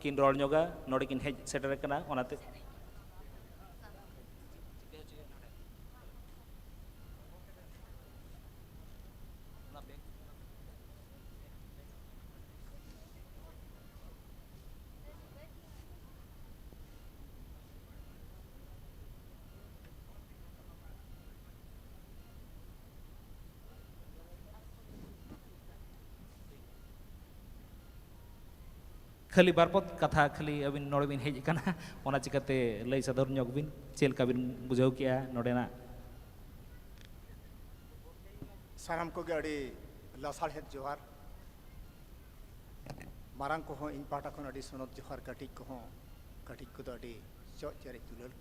ᱠᱤᱱ ᱨᱚᱲ ᱧᱚᱜᱟ, ᱱᱚᱰᱮ ᱠᱤᱱ ᱦᱮᱡ ᱥᱮᱴᱮᱨ ᱟᱠᱟᱱᱟ, ᱚᱱᱟᱛᱮ᱾ ᱠᱷᱟᱹᱞᱤ ᱵᱟᱨ ᱯᱚᱫ ᱠᱟᱛᱷᱟ, ᱠᱷᱟᱹᱞᱤ ᱟᱹᱵᱤᱱ ᱱᱚᱰᱮ ᱵᱤᱱ ᱦᱮᱡ ᱟᱠᱟᱱᱟ, ᱚᱱᱟ ᱪᱤᱠᱟᱹᱛᱮ ᱞᱟᱹᱭ ᱥᱚᱫᱚᱨ ᱧᱚᱜ ᱵᱤᱱ, ᱪᱮᱫ ᱞᱮᱠᱟ ᱵᱤᱱ ᱵᱩᱡᱷᱟᱹᱣ ᱠᱮᱜᱼᱟ ᱱᱚᱰᱮᱱᱟᱜ? ᱥᱟᱱᱟᱢ ᱠᱚᱜᱮ ᱟᱹᱰᱤ ᱞᱟᱥᱟᱲᱦᱮᱫ ᱡᱚᱦᱟᱨ᱾ ᱢᱟᱨᱟᱝ ᱠᱚᱦᱚᱸ ᱤᱧ ᱯᱟᱦᱴᱟ ᱠᱷᱚᱱ ᱟᱹᱰᱤ ᱥᱚᱱᱚᱛ ᱡᱚᱦᱟᱨ, ᱠᱟᱹᱴᱤᱡ ᱠᱚᱦᱚᱸ, ᱠᱟᱹᱴᱤᱡ ᱠᱚᱫᱚ ᱟᱹᱰᱤ ᱪᱚᱜ ᱪᱮᱨᱮᱡ ᱫᱩᱞᱟᱹᱲ᱾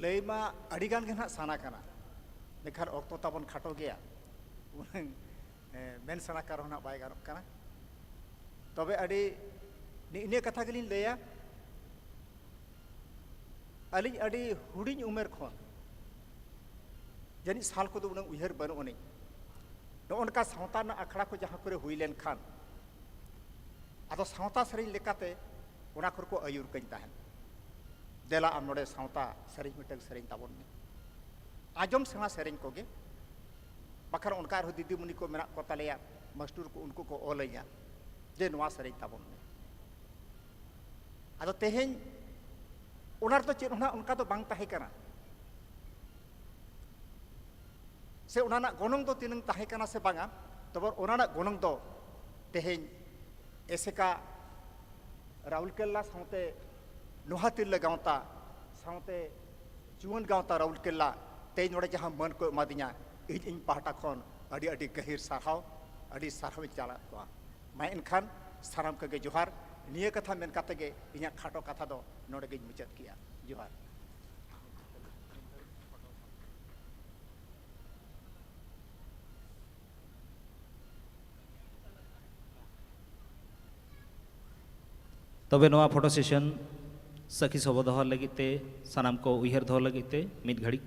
ᱞᱟᱹᱭ ᱢᱟ ᱟᱹᱰᱤ ᱜᱟᱱ ᱜᱮ ᱱᱟᱦᱟᱜ ᱥᱟᱱᱟ ᱠᱟᱱᱟ, ᱢᱮᱱᱠᱷᱟᱱ ᱚᱠᱛᱚ ᱛᱟᱵᱚᱱ ᱠᱷᱟᱴᱚ ᱜᱮᱭᱟ, ᱩᱱᱟᱹᱝ, ᱮ, ᱢᱮᱱ ᱥᱟᱱᱟ ᱠᱟᱨᱚᱱ ᱱᱟᱦᱟᱜ ᱵᱟᱭ ᱜᱟᱱᱚᱜ ᱠᱟᱱᱟ᱾ ᱛᱚᱵᱮ ᱟᱹᱰᱤ ᱱᱤ-, ᱱᱤᱭᱟᱹ ᱠᱟᱛᱷᱟ ᱜᱮᱞᱤᱧ ᱞᱟᱹᱭᱟ, ᱟᱹᱞᱤᱧ ᱟᱹᱰᱤ ᱦᱩᱰᱤᱧ ᱩᱢᱮᱨ ᱠᱷᱚᱱ, ᱡᱟᱹᱱᱤᱡ ᱥᱟᱞ ᱠᱚᱫᱚ ᱩᱱᱟᱹᱝ ᱩᱭᱦᱟᱹᱨ ᱵᱟᱹᱱᱩᱜ ᱟᱹᱱᱤᱡ, ᱱᱚᱜᱼᱚ ᱱᱚᱝᱠᱟ ᱥᱟᱶᱛᱟ ᱨᱮᱱᱟᱜ ᱟᱠᱷᱲᱟ ᱠᱚ ᱡᱟᱦᱟᱸ ᱠᱚᱨᱮ ᱦᱩᱭ ᱞᱮᱱᱠᱷᱟᱱ, ᱟᱫᱚ ᱥᱟᱶᱛᱟ ᱥᱮᱨᱮᱧ ᱞᱮᱠᱟᱛᱮ ᱚᱱᱟ ᱠᱚᱨᱮ ᱠᱚ ᱟᱹᱭᱩᱨ ᱠᱟᱹᱧ ᱛᱟᱦᱮᱸᱫ, "ᱫᱮᱞᱟ ᱟᱢ ᱱᱚᱰᱮ ᱥᱟᱶᱛᱟ ᱥᱮᱨᱮᱧ ᱢᱤᱫᱴᱟᱝ ᱥᱮᱨᱮᱧ ᱛᱟᱵᱚᱱ ᱢᱮ", ᱟᱸᱡᱚᱢ ᱥᱮᱬᱟ ᱥᱮᱨᱮᱧ ᱠᱚᱜᱮ᱾ ᱵᱟᱠᱷᱟᱱ ᱚᱱᱠᱟ ᱟᱨᱦᱚᱸ ᱫᱤᱫᱤᱢᱩᱱᱤ ᱠᱚ ᱢᱮᱱᱟᱜ ᱠᱚ ᱛᱟᱞᱮᱭᱟ, ᱢᱟᱥᱴᱩᱨ ᱠᱚ, ᱩᱱᱠᱩ ᱠᱚ ᱚᱞ ᱟᱹᱧᱟ ᱡᱮ, "ᱱᱚᱣᱟ ᱥᱮᱨᱮᱧ ᱛᱟᱵᱚᱱ ᱢᱮ᱾" ᱟᱫᱚ ᱛᱮᱦᱮᱧ ᱚᱱᱟ ᱨᱮᱫᱚ ᱪᱮᱫ ᱦᱚᱸ ᱱᱟᱜ ᱚᱱᱠᱟ ᱫᱚ ᱵᱟᱝ ᱛᱟᱦᱮᱸ ᱠᱟᱱᱟ, ᱥᱮ ᱚᱱᱟ ᱨᱮᱱᱟᱜ ᱜᱚᱱᱚᱝ ᱫᱚ ᱛᱤᱱᱟᱹᱝ ᱛᱟᱦᱮᱸ ᱠᱟᱱᱟ ᱥᱮ ᱵᱟᱝᱟ, ᱛᱚᱵᱮ ᱚᱱᱟ ᱨᱮᱱᱟᱜ ᱜᱚᱱᱚᱝ ᱫᱚ ᱛᱮᱦᱮᱧ ᱮᱥᱮᱠᱟ ᱨᱟᱩᱞᱠᱮᱞᱞᱟ ᱥᱟᱶᱛᱮ ᱱᱚᱦᱟ ᱛᱤᱨᱞᱟᱹ ᱜᱟᱶᱛᱟ ᱥᱟᱶᱛᱮ ᱡᱩᱣᱟᱹᱱ ᱜᱟᱶᱛᱟ ᱨᱟᱩᱞᱠᱮᱞᱞᱟ ᱛᱮᱦᱮᱧ ᱱᱚᱰᱮ ᱡᱟᱦᱟᱸ ᱢᱟᱹᱱ ᱠᱚ ᱮᱢᱟᱫᱤᱧᱟ, ᱤᱧ, ᱤᱧ ᱯᱟᱦᱴᱟ ᱠᱷᱚᱱ ᱟᱹᱰᱤ, ᱟᱹᱰᱤ ᱜᱟᱹᱦᱤᱨ ᱥᱟᱨᱦᱟᱣ, ᱟᱹᱰᱤ ᱥᱟᱨᱦᱟᱣ ᱤᱧ ᱪᱟᱞ ᱟᱠᱚᱣᱟ᱾ ᱢᱟ ᱮᱱᱠᱷᱟᱱ ᱥᱟᱱᱟᱢ ᱠᱚᱜᱮ ᱡᱚᱦᱟᱨ᱾ ᱱᱤᱭᱟᱹ ᱠᱟᱛᱷᱟ ᱢᱮᱱ ᱠᱟᱛᱮ ᱜᱮ ᱤᱧᱟᱹᱜ ᱠᱷᱟᱴᱚ ᱠᱟᱛᱷᱟ ᱫᱚ ᱱᱚᱰᱮ ᱜᱤᱧ ᱢᱩᱪᱟᱹᱫ ᱠᱮᱜᱼᱟ᱾ ᱡᱚᱦᱟᱨ᱾ ᱛᱚᱵᱮ ᱱᱚᱣᱟ ᱯᱷᱳᱴᱳ ᱥᱮᱥᱚᱱ ᱥᱟᱹᱠᱷᱤ ᱥᱚᱵᱷᱟ ᱫᱚᱦᱚ ᱞᱟᱹᱜᱤᱫ ᱛᱮ, ᱥᱟᱱᱟᱢ ᱠᱚ ᱩᱭᱦᱟᱹᱨ ᱫᱚᱦᱚ ᱞᱟᱹᱜᱤᱫ ᱛᱮ ᱢᱤᱫ ᱜᱷᱟᱹᱲᱤᱡ᱾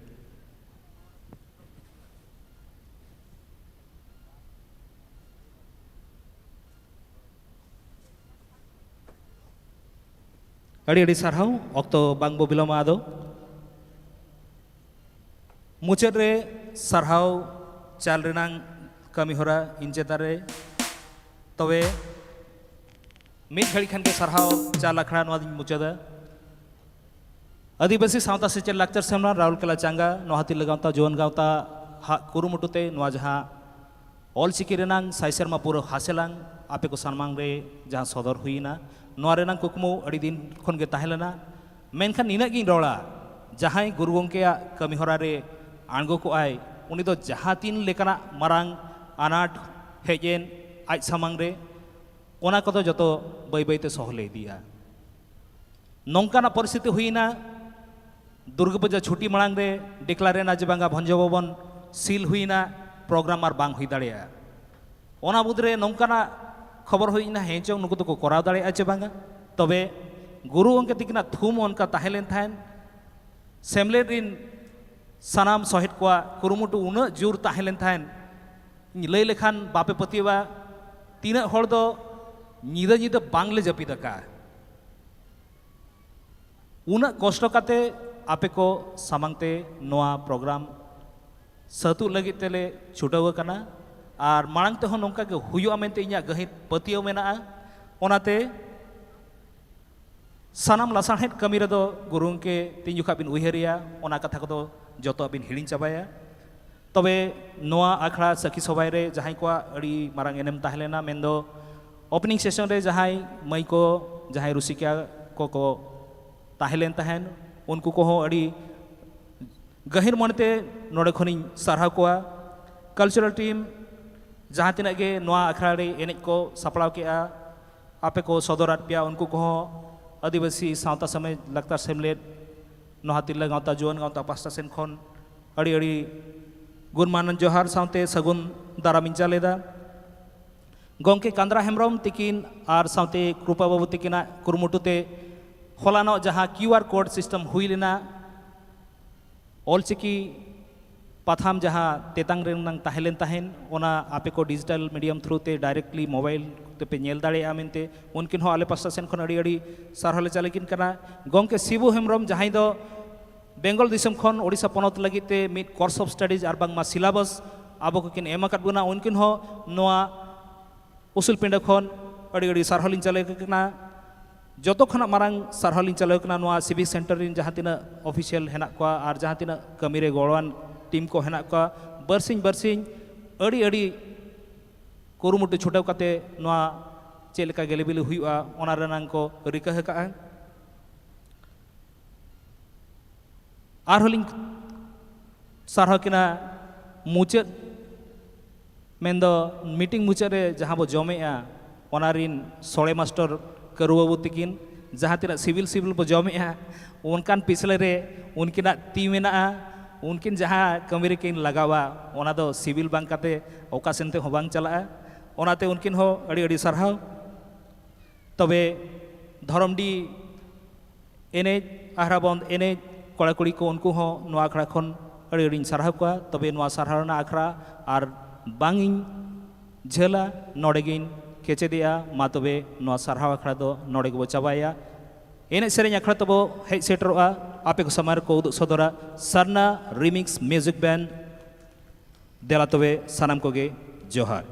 ᱟᱹᱰᱤ ᱟᱹᱰᱤ ᱥᱟᱨᱦᱟᱣ, ᱚᱠᱛᱚ ᱵᱟᱝ ᱵᱚ ᱵᱤᱞᱚᱢᱟ᱾ ᱟᱫᱚ ᱢᱩᱪᱟᱹᱫ ᱨᱮ ᱥᱟᱨᱦᱟᱣ ᱪᱟᱞ ᱨᱮᱱᱟᱝ ᱠᱟᱹᱢᱤ ᱦᱚᱨᱟ ᱤᱧ ᱪᱮᱛᱟᱱ ᱨᱮ᱾ ᱛᱚᱵᱮ ᱢᱤᱫ ᱜᱷᱟᱹᱲᱤ ᱠᱷᱟᱱ ᱜᱮ ᱥᱟᱨᱦᱟᱣ ᱪᱟᱞ ᱟᱠᱷᱲᱟ ᱱᱚᱣᱟ ᱫᱚᱧ ᱢᱩᱪᱟᱹᱫᱟ᱾ ᱟᱹᱫᱤᱵᱟᱹᱥᱤ ᱥᱟᱶᱛᱟ ᱥᱮᱪᱮᱫ ᱞᱟᱠᱪᱟᱨ ᱥᱮᱢᱞᱟ ᱨᱟᱣᱩᱞᱠᱮᱞᱟ ᱪᱟᱸᱜᱟ, ᱱᱚᱣᱟ ᱦᱟᱹᱛᱤ ᱞᱟᱜᱟᱣ ᱛᱟ ᱡᱩᱣᱟᱹᱱ ᱜᱟᱶᱛᱟ ᱦᱟᱜ ᱠᱩᱨᱩᱢᱩᱴᱩ ᱛᱮ ᱱᱚᱣᱟ ᱡᱟᱦᱟᱸ ᱚᱞᱪᱤᱠᱤ ᱨᱮᱱᱟᱝ ᱥᱟᱭ ᱥᱮᱨᱢᱟ ᱯᱩᱨᱟᱹᱣ ᱦᱟᱥᱮᱞᱟᱝ ᱟᱯᱮ ᱠᱚ ᱥᱟᱢᱟᱝ ᱨᱮ ᱡᱟᱦᱟᱸ ᱥᱚᱫᱚᱨ ᱦᱩᱭᱱᱟ, ᱱᱚᱣᱟ ᱨᱮᱱᱟᱜ ᱠᱩᱠᱢᱩ ᱟᱹᱰᱤ ᱫᱤᱱ ᱠᱷᱚᱱ ᱜᱮ ᱛᱟᱦᱮᱸ ᱞᱮᱱᱟ᱾ ᱢᱮᱱᱠᱷᱟᱱ ᱱᱤᱱᱟᱹᱜ ᱜᱤᱧ ᱨᱚᱲᱟ, ᱡᱟᱦᱟᱸᱭ ᱜᱩᱨᱩ ᱜᱚᱢᱠᱮᱭᱟᱜ ᱠᱟᱹᱢᱤ ᱦᱚᱨᱟ ᱨᱮ ᱟᱬᱜᱚ ᱠᱚᱜᱼᱟᱭ, ᱩᱱᱤ ᱫᱚ ᱡᱟᱦᱟᱸ ᱛᱤᱱ ᱞᱮᱠᱟᱱᱟᱜ ᱢᱟᱨᱟᱝ ᱟᱱᱟᱴ ᱦᱮᱡ ᱮᱱ ᱟᱡ ᱥᱟᱢᱟᱝ ᱨᱮ, ᱚᱱᱟ ᱠᱚᱫᱚ ᱡᱚᱛᱚ ᱵᱟᱹᱭ ᱵᱟᱹᱭᱛᱮ ᱥᱚᱦᱞᱮ ᱤᱫᱤᱜᱼᱟ᱾ ᱱᱚᱝᱠᱟᱱᱟᱜ ᱯᱚᱨᱤᱥᱛᱷᱤᱛᱤ ᱦᱩᱭᱱᱟ, ᱫᱩᱨᱜᱟᱹ ᱯᱩᱡᱟᱹ ᱪᱷᱩᱴᱤ ᱢᱟᱲᱟᱝ ᱨᱮ declare ᱮᱱᱟ ᱡᱮ ᱵᱟᱝᱟ ᱵᱷᱚᱸᱡᱽ ᱵᱷᱚᱵᱚᱱ seal ᱦᱩᱭᱱᱟ, program ᱟᱨ ᱵᱟᱝ ᱦᱩᱭ ᱫᱟᱲᱮᱭᱟᱜᱼᱟ᱾ ᱚᱱᱟ ᱢᱩᱫᱽᱨᱮ ᱱᱚᱝᱠᱟᱱᱟᱜ ᱠᱷᱚᱵᱚᱨ ᱦᱩᱭ ᱮᱱᱟ, ᱦᱮᱸ ᱪᱚᱝ ᱱᱩᱠᱩ ᱫᱚᱠᱚ ᱠᱚᱨᱟᱣ ᱫᱟᱲᱮᱭᱟᱜᱼᱟ ᱪᱮ ᱵᱟᱝᱟ? ᱛᱚᱵᱮ ᱜᱩᱨᱩ ᱜᱚᱢᱠᱮ ᱛᱤᱠᱤᱱᱟᱜ ᱛᱷᱩᱢ ᱚᱱᱠᱟ ᱛᱟᱦᱮᱸ ᱞᱮᱱ ᱛᱟᱦᱮᱸᱫ, ᱥᱮᱢᱞᱮᱫ ᱨᱤᱱ ᱥᱟᱱᱟᱢ ᱥᱚᱦᱮᱫ ᱠᱚᱣᱟᱜ ᱠᱩᱨᱩᱢᱩᱴᱩ ᱩᱱᱟᱹᱜ ᱡᱳᱨ ᱛᱟᱦᱮᱸ ᱞᱮᱱ ᱛᱟᱦᱮᱸᱫ, ᱤᱧ ᱞᱟᱹᱭ ᱞᱮᱠᱷᱟᱱ ᱵᱟᱯᱮ ᱯᱟᱹᱛᱭᱟᱹᱣᱟ, ᱛᱤᱱᱟᱹᱜ ᱦᱚᱲ ᱫᱚ ᱧᱤᱫᱟᱹ ᱧᱤᱫᱟᱹ ᱵᱟᱝᱞᱮ ᱡᱟᱹᱯᱤᱫ ᱟᱠᱟᱫᱼᱟ᱾ ᱩᱱᱟᱹᱜ ᱠᱚᱥᱴᱚ ᱠᱟᱛᱮ ᱟᱯᱮ ᱠᱚ ᱥᱟᱢᱟᱝ ᱛᱮ ᱱᱚᱣᱟ program ᱥᱟᱹᱛᱩᱜ ᱞᱟᱹᱜᱤᱫ ᱛᱮᱞᱮ ᱪᱷᱩᱴᱟᱹᱣ ᱟᱠᱟᱱᱟ, ᱟᱨ ᱢᱟᱲᱟᱝ ᱛᱮᱦᱚᱸ ᱱᱚᱝᱠᱟ ᱜᱮ ᱦᱩᱭᱩᱜᱼᱟ ᱢᱮᱱᱛᱮ ᱤᱧᱟᱹᱜ ᱜᱟᱹᱦᱤᱨ ᱯᱟᱹᱛᱭᱟᱹᱣ ᱢᱮᱱᱟᱜᱼᱟ᱾ ᱚᱱᱟᱛᱮ ᱥᱟᱱᱟᱢ ᱞᱟᱥᱟᱲᱦᱮᱫ ᱠᱟᱹᱢᱤ ᱨᱮᱫᱚ ᱜᱩᱨᱩ ᱜᱚᱢᱠᱮ ᱛᱤᱱ ᱡᱚᱠᱷᱟᱜ ᱵᱤᱱ ᱩᱭᱦᱟᱹᱨᱮᱭᱟ, ᱚᱱᱟ ᱠᱟᱛᱷᱟ ᱠᱚᱫᱚ ᱡᱚᱛᱚᱣᱟᱜ ᱵᱤᱱ ᱦᱤᱲᱤᱧ ᱪᱟᱵᱟᱭᱟ᱾ ᱛᱚᱵᱮ ᱱᱚᱣᱟ ᱟᱠᱷᱲᱟ ᱥᱟᱹᱠᱷᱤ ᱥᱚᱵᱷᱟᱭ ᱨᱮ ᱡᱟᱦᱟᱸᱭ ᱠᱚᱣᱟᱜ ᱟᱹᱰᱤ ᱢᱟᱨᱟᱝ ᱮᱱᱮᱢ ᱛᱟᱦᱮᱸ ᱞᱮᱱᱟ, ᱢᱮᱱᱫᱚ opening session ᱨᱮ ᱡᱟᱦᱟᱸᱭ ᱢᱟᱹᱭ ᱠᱚ, ᱡᱟᱦᱟᱸᱭ ᱨᱩᱥᱤᱠᱟ ᱠᱚᱠᱚ ᱛᱟᱦᱮᱸ ᱞᱮᱱ ᱛᱟᱦᱮᱸᱱ, ᱩᱱᱠᱩ ᱠᱚᱦᱚᱸ ᱟᱹᱰᱤ ᱜᱟᱹᱦᱤᱨ ᱢᱚᱱᱮᱛᱮ ᱱᱚᱰᱮ ᱠᱷᱚᱱᱤᱧ ᱥᱟᱨᱦᱟᱣ ᱠᱚᱣᱟ᱾ Cultural team ᱡᱟᱦᱟᱸ ᱛᱤᱱᱟᱹᱜ ᱜᱮ ᱱᱚᱣᱟ ᱟᱠᱷᱲᱟ ᱨᱮ ᱮᱱᱮᱡ ᱠᱚ ᱥᱟᱯᱲᱟᱣ ᱠᱮᱜᱼᱟ, ᱟᱯᱮ ᱠᱚ ᱥᱚᱫᱚᱨᱟᱫ ᱯᱮᱭᱟ, ᱩᱱᱠᱩ ᱠᱚᱦᱚᱸ ᱟᱹᱫᱤᱵᱟᱹᱥᱤ ᱥᱟᱶᱛᱟ ᱥᱚᱢᱟᱡᱽ ᱞᱟᱠᱪᱟᱨ ᱥᱮᱢᱞᱮᱫ, ᱱᱚᱣᱟ ᱛᱤᱨᱞᱟᱹ ᱜᱟᱶᱛᱟ, ᱡᱩᱣᱟᱹᱱ ᱜᱟᱶᱛᱟ ᱯᱟᱥᱴᱟ ᱥᱮᱱ ᱠᱷᱚᱱ ᱟᱹᱰᱤ ᱟᱹᱰᱤ ᱜᱩᱱᱢᱟᱱᱟᱱ ᱡᱚᱦᱟᱨ ᱥᱟᱶᱛᱮ ᱥᱟᱹᱜᱩᱱ ᱫᱟᱨᱟᱢ ᱤᱧ ᱪᱟᱞ ᱮᱫᱟ᱾ ᱜᱚᱢᱠᱮ ᱠᱟᱸᱫᱽᱨᱟ ᱦᱮᱢᱵᱨᱚᱢ ᱛᱤᱠᱤᱱ ᱟᱨ ᱥᱟᱶᱛᱮ ᱠᱨᱩᱯᱟ ᱵᱟᱹᱵᱩ ᱛᱤᱠᱤᱱᱟᱜ ᱠᱩᱨᱩᱢᱩᱴᱩ ᱛᱮ ᱦᱚᱞᱟᱱᱚᱜ ᱡᱟᱦᱟᱸ QR code system ᱦᱩᱭ ᱞᱮᱱᱟ, ᱚᱞᱪᱤᱠᱤ ᱯᱟᱛᱷᱟᱢ ᱡᱟᱦᱟᱸ ᱛᱮᱛᱟᱝ ᱨᱮᱱᱟᱝ ᱛᱟᱦᱮᱸ ᱞᱮᱱ ᱛᱟᱦᱮᱸᱱ, ᱚᱱᱟ ᱟᱯᱮ ᱠᱚ digital medium through ᱛᱮ directly mobile ᱛᱮᱯᱮ ᱧᱮᱞ ᱫᱟᱲᱮᱭᱟᱜᱼᱟ ᱢᱮᱱᱛᱮ, ᱩᱱᱠᱤᱱ ᱦᱚᱸ ᱟᱞᱮ ᱯᱟᱥᱴᱟ ᱥᱮᱱ ᱠᱷᱚᱱ ᱟᱹᱰᱤ ᱟᱹᱰᱤ ᱥᱟᱨᱦᱟᱣ ᱞᱮ ᱪᱟᱞ ᱟᱹᱠᱤᱱ ᱠᱟᱱᱟ᱾ ᱜᱚᱢᱠᱮ ᱥᱤᱵᱩ ᱦᱮᱢᱵᱨᱚᱢ, ᱡᱟᱦᱟᱸᱭ ᱫᱚ ᱵᱮᱝᱜᱚᱞ ᱫᱤᱥᱚᱢ ᱠᱷᱚᱱ ᱳᱰᱤᱥᱟ ᱯᱚᱱᱚᱛ ᱞᱟᱹᱜᱤᱫ ᱛᱮ ᱢᱤᱫ course of studies ᱟᱨ ᱵᱟᱝᱢᱟ syllabus ᱟᱵᱚ ᱠᱚᱠᱤᱱ ᱮᱢ ᱟᱠᱟᱫ ᱵᱚᱱᱟ, ᱩᱱᱠᱤᱱ ᱦᱚᱸ ᱱᱚᱣᱟ ᱩᱥᱩᱞ ᱯᱤᱸᱰᱟᱹ ᱠᱷᱚᱱ ᱟᱹᱰᱤ ᱟᱹᱰᱤ ᱥᱟᱨᱦᱟᱣ ᱞᱤᱧ ᱪᱟᱞ ᱟᱹᱠᱤᱱ ᱠᱟᱱᱟ᱾ ᱡᱚᱛᱚ ᱠᱷᱚᱱᱟᱜ ᱢᱟᱨᱟᱝ ᱥᱟᱨᱦᱟᱣ ᱞᱤᱧ ᱪᱟᱞ ᱟᱹᱠᱤᱱ ᱠᱟᱱᱟ ᱱᱚᱣᱟ civic center ᱨᱮᱱ ᱡᱟᱦᱟᱸ ᱛᱤᱱᱟᱹᱜ official ᱦᱮᱱᱟᱜ ᱠᱚᱣᱟ ᱟᱨ ᱡᱟᱦᱟᱸ ᱛᱤᱱᱟᱹᱜ ᱠᱟᱹᱢᱤ ᱨᱮ ᱜᱚᱲᱚᱣᱟᱱ team ᱠᱚ ᱦᱮᱱᱟᱜ ᱠᱚᱣᱟ᱾ ᱵᱟᱨᱥᱤᱧ ᱵᱟᱨᱥᱤᱧ ᱟᱹᱰᱤ ᱟᱹᱰᱤ ᱠᱩᱨᱩᱢᱩᱴᱩ ᱪᱷᱩᱴᱟᱹᱣ ᱠᱟᱛᱮ ᱱᱚᱣᱟ ᱪᱮᱫ ᱞᱮᱠᱟ ᱜᱮᱞᱤᱵᱤᱞᱤ ᱦᱩᱭᱩᱜᱼᱟ, ᱚᱱᱟ ᱨᱮᱱᱟᱜ ᱠᱚ ᱨᱤᱠᱟᱹ ᱟᱠᱟᱫᱼᱟ᱾ ᱟᱨᱦᱚᱸ ᱞᱤᱧ ᱥᱟᱨᱦᱟᱣ ᱠᱤᱱᱟ ᱢᱩᱪᱟᱹᱫ, ᱢᱮᱱᱫᱚ ᱢᱤᱴᱤᱝ ᱢᱩᱪᱟᱹᱫ ᱨᱮ ᱡᱟᱦᱟᱸ ᱵᱚ ᱡᱚᱢᱮᱜᱼᱟ, ᱚᱱᱟ ᱨᱤᱱ ᱥᱚᱲᱮ ᱢᱟᱥᱴᱚᱨ ᱠᱟᱹᱨᱩ ᱵᱟᱹᱵᱩ ᱛᱤᱠᱤᱱ, ᱡᱟᱦᱟᱸ ᱛᱤᱱᱟᱹᱜ ᱥᱤᱵᱤᱞ ᱥᱤᱵᱤᱞ ᱵᱚ ᱡᱚᱢᱮᱜᱼᱟ, ᱚᱱᱠᱟᱱ ᱯᱤᱪᱷᱞᱟᱹ ᱨᱮ ᱩᱱᱠᱤᱱᱟᱜ ᱛᱤ ᱢᱮᱱᱟᱜᱼᱟ᱾ ᱩᱱᱠᱤᱱ ᱡᱟᱦᱟᱸ ᱠᱟᱹᱢᱤ ᱨᱮᱠᱤᱱ ᱞᱟᱜᱟᱣᱟ, ᱚᱱᱟ ᱫᱚ ᱥᱤᱵᱤᱞ ᱵᱟᱝ ᱠᱟᱛᱮ ᱚᱠᱟ ᱥᱮᱱ ᱛᱮᱦᱚᱸ ᱵᱟᱝ ᱪᱟᱞᱟᱜᱼᱟ᱾ ᱚᱱᱟᱛᱮ ᱩᱱᱠᱤᱱ ᱦᱚᱸ ᱟᱹᱰᱤ ᱟᱹᱰᱤ ᱥᱟᱨᱦᱟᱣ᱾ ᱛᱚᱵᱮ ᱫᱷᱚᱨᱚᱢᱰᱤ ᱮᱱᱮᱡ, ᱟᱦᱨᱟ ᱵᱚᱱᱫᱽ ᱮᱱᱮᱡ ᱠᱚᱲᱟ ᱠᱩᱲᱤ ᱠᱚ, ᱩᱱᱠᱩ ᱦᱚᱸ ᱱᱚᱣᱟ ᱟᱠᱷᱲᱟ ᱠᱷᱚᱱ ᱟᱹᱰᱤ ᱟᱹᱰᱤᱧ ᱥᱟᱨᱦᱟᱣ ᱠᱚᱣᱟ᱾ ᱛᱚᱵᱮ ᱱᱚᱣᱟ ᱥᱟᱨᱦᱟᱣ ᱨᱮᱱᱟᱜ ᱟᱠᱷᱲᱟ ᱟᱨ ᱵᱟᱝ ᱤᱧ ᱡᱷᱟᱹᱞᱟ, ᱱᱚᱰᱮ ᱜᱤᱧ ᱠᱮᱪᱮᱫᱮᱜᱼᱟ᱾ ᱢᱟ ᱛᱚᱵᱮ ᱱᱚᱣᱟ ᱥᱟᱨᱦᱟᱣ ᱟᱠᱷᱲᱟ ᱫᱚ ᱱᱚᱰᱮ ᱜᱮᱵᱚ ᱪᱟᱵᱟᱭᱟ᱾ ᱮᱱᱮᱡ ᱥᱮᱨᱮᱧ ᱟᱠᱷᱲᱟ ᱛᱮᱵᱚ ᱦᱮᱡ ᱥᱮᱴᱮᱨᱚᱜᱼᱟ᱾ ᱟᱯᱮ ᱠᱚ ᱥᱟᱢᱟᱝ ᱨᱮᱠᱚ ᱩᱫᱩᱜ ᱥᱚᱫᱚᱨᱟ ᱥᱟᱨᱱᱟ ᱨᱤᱢᱤᱠᱥ ᱢᱤᱣᱡᱤᱠ ᱵᱮᱱᱰ᱾ ᱫᱮᱞᱟ ᱛᱚᱵᱮ ᱥᱟᱱᱟᱢ ᱠᱚᱜᱮ ᱡᱚᱦᱟᱨ᱾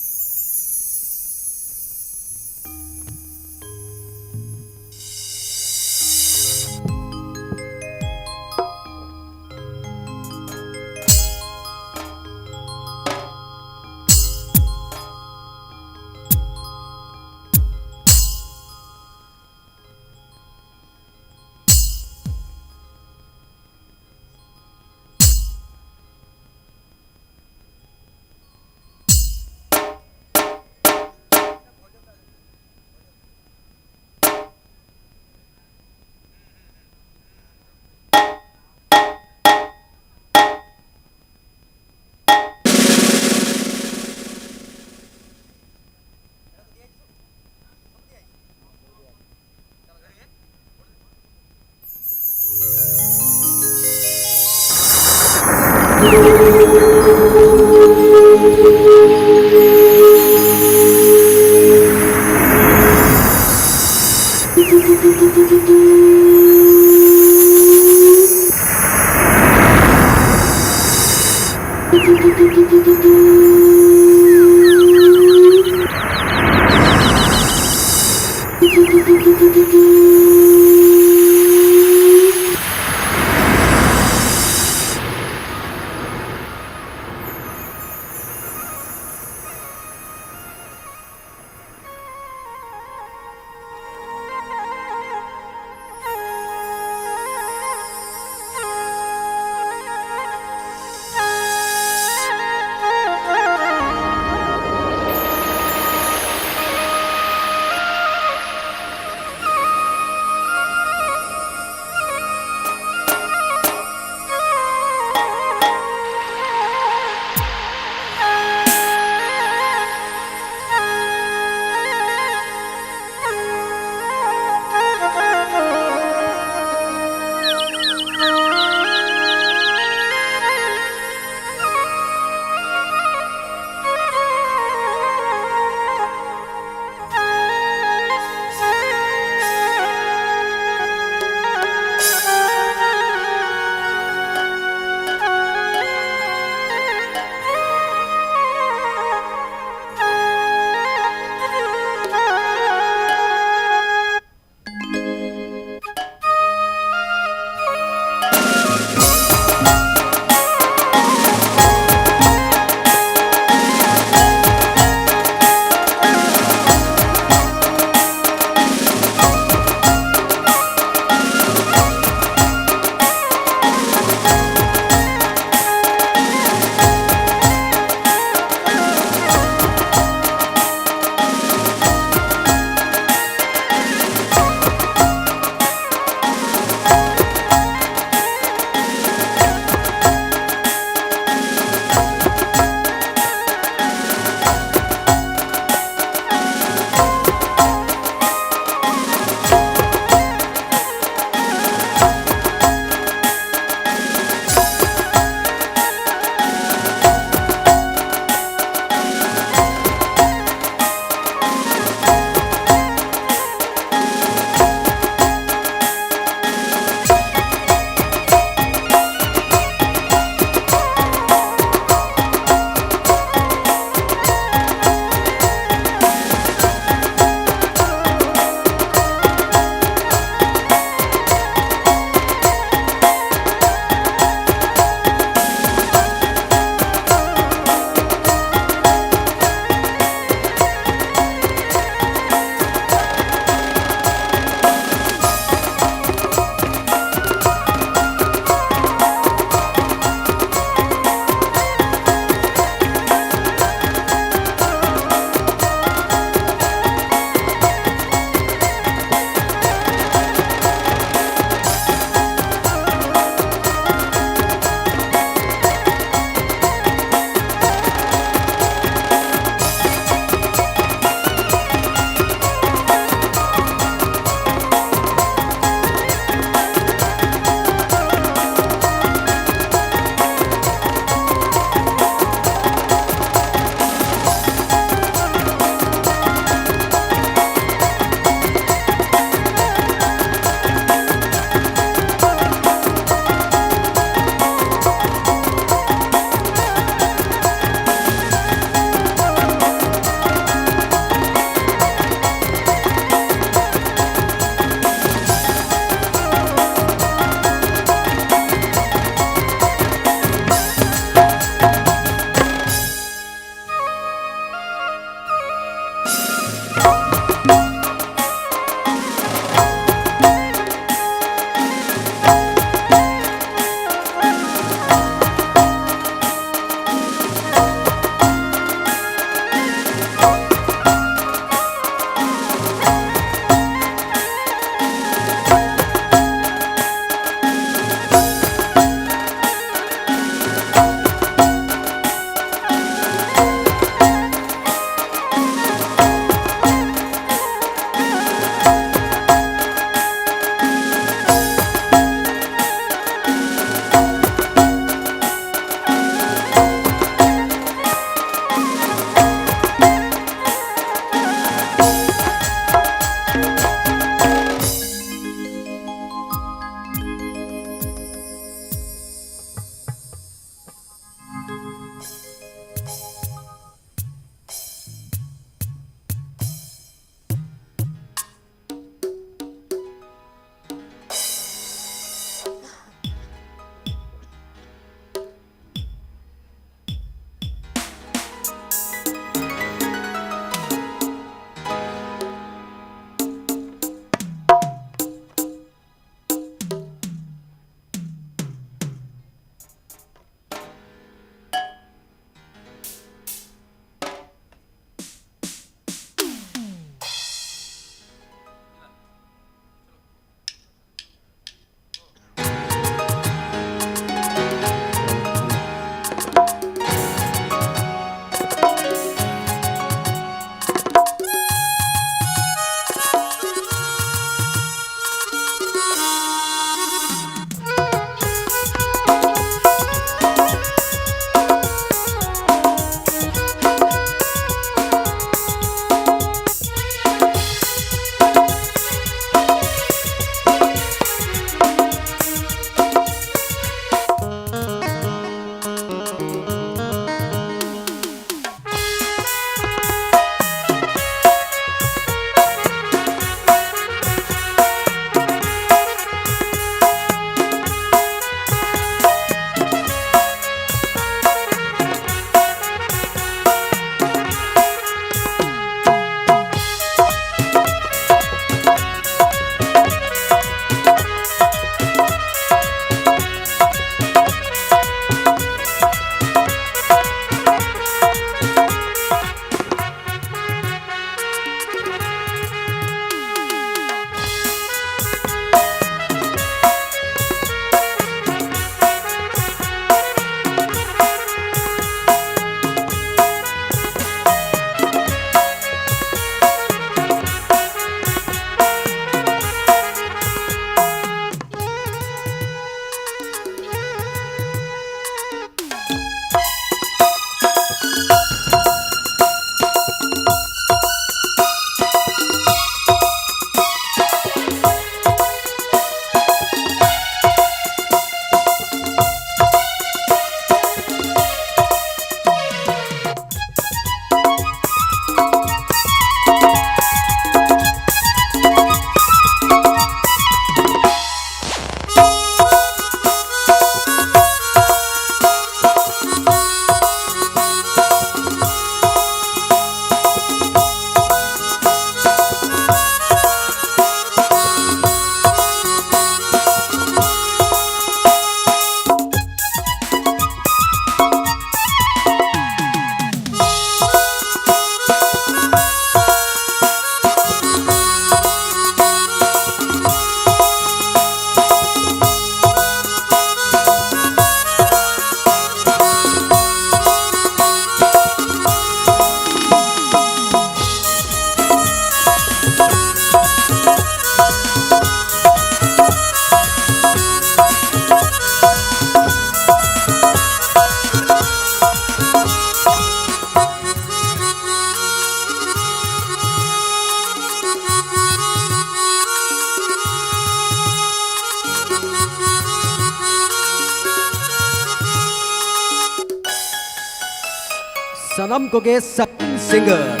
ᱥᱟᱱᱟᱢ ᱠᱚᱜᱮ ᱥᱟᱹᱜᱩᱱ ᱥᱤᱸᱜᱟᱹᱲ᱾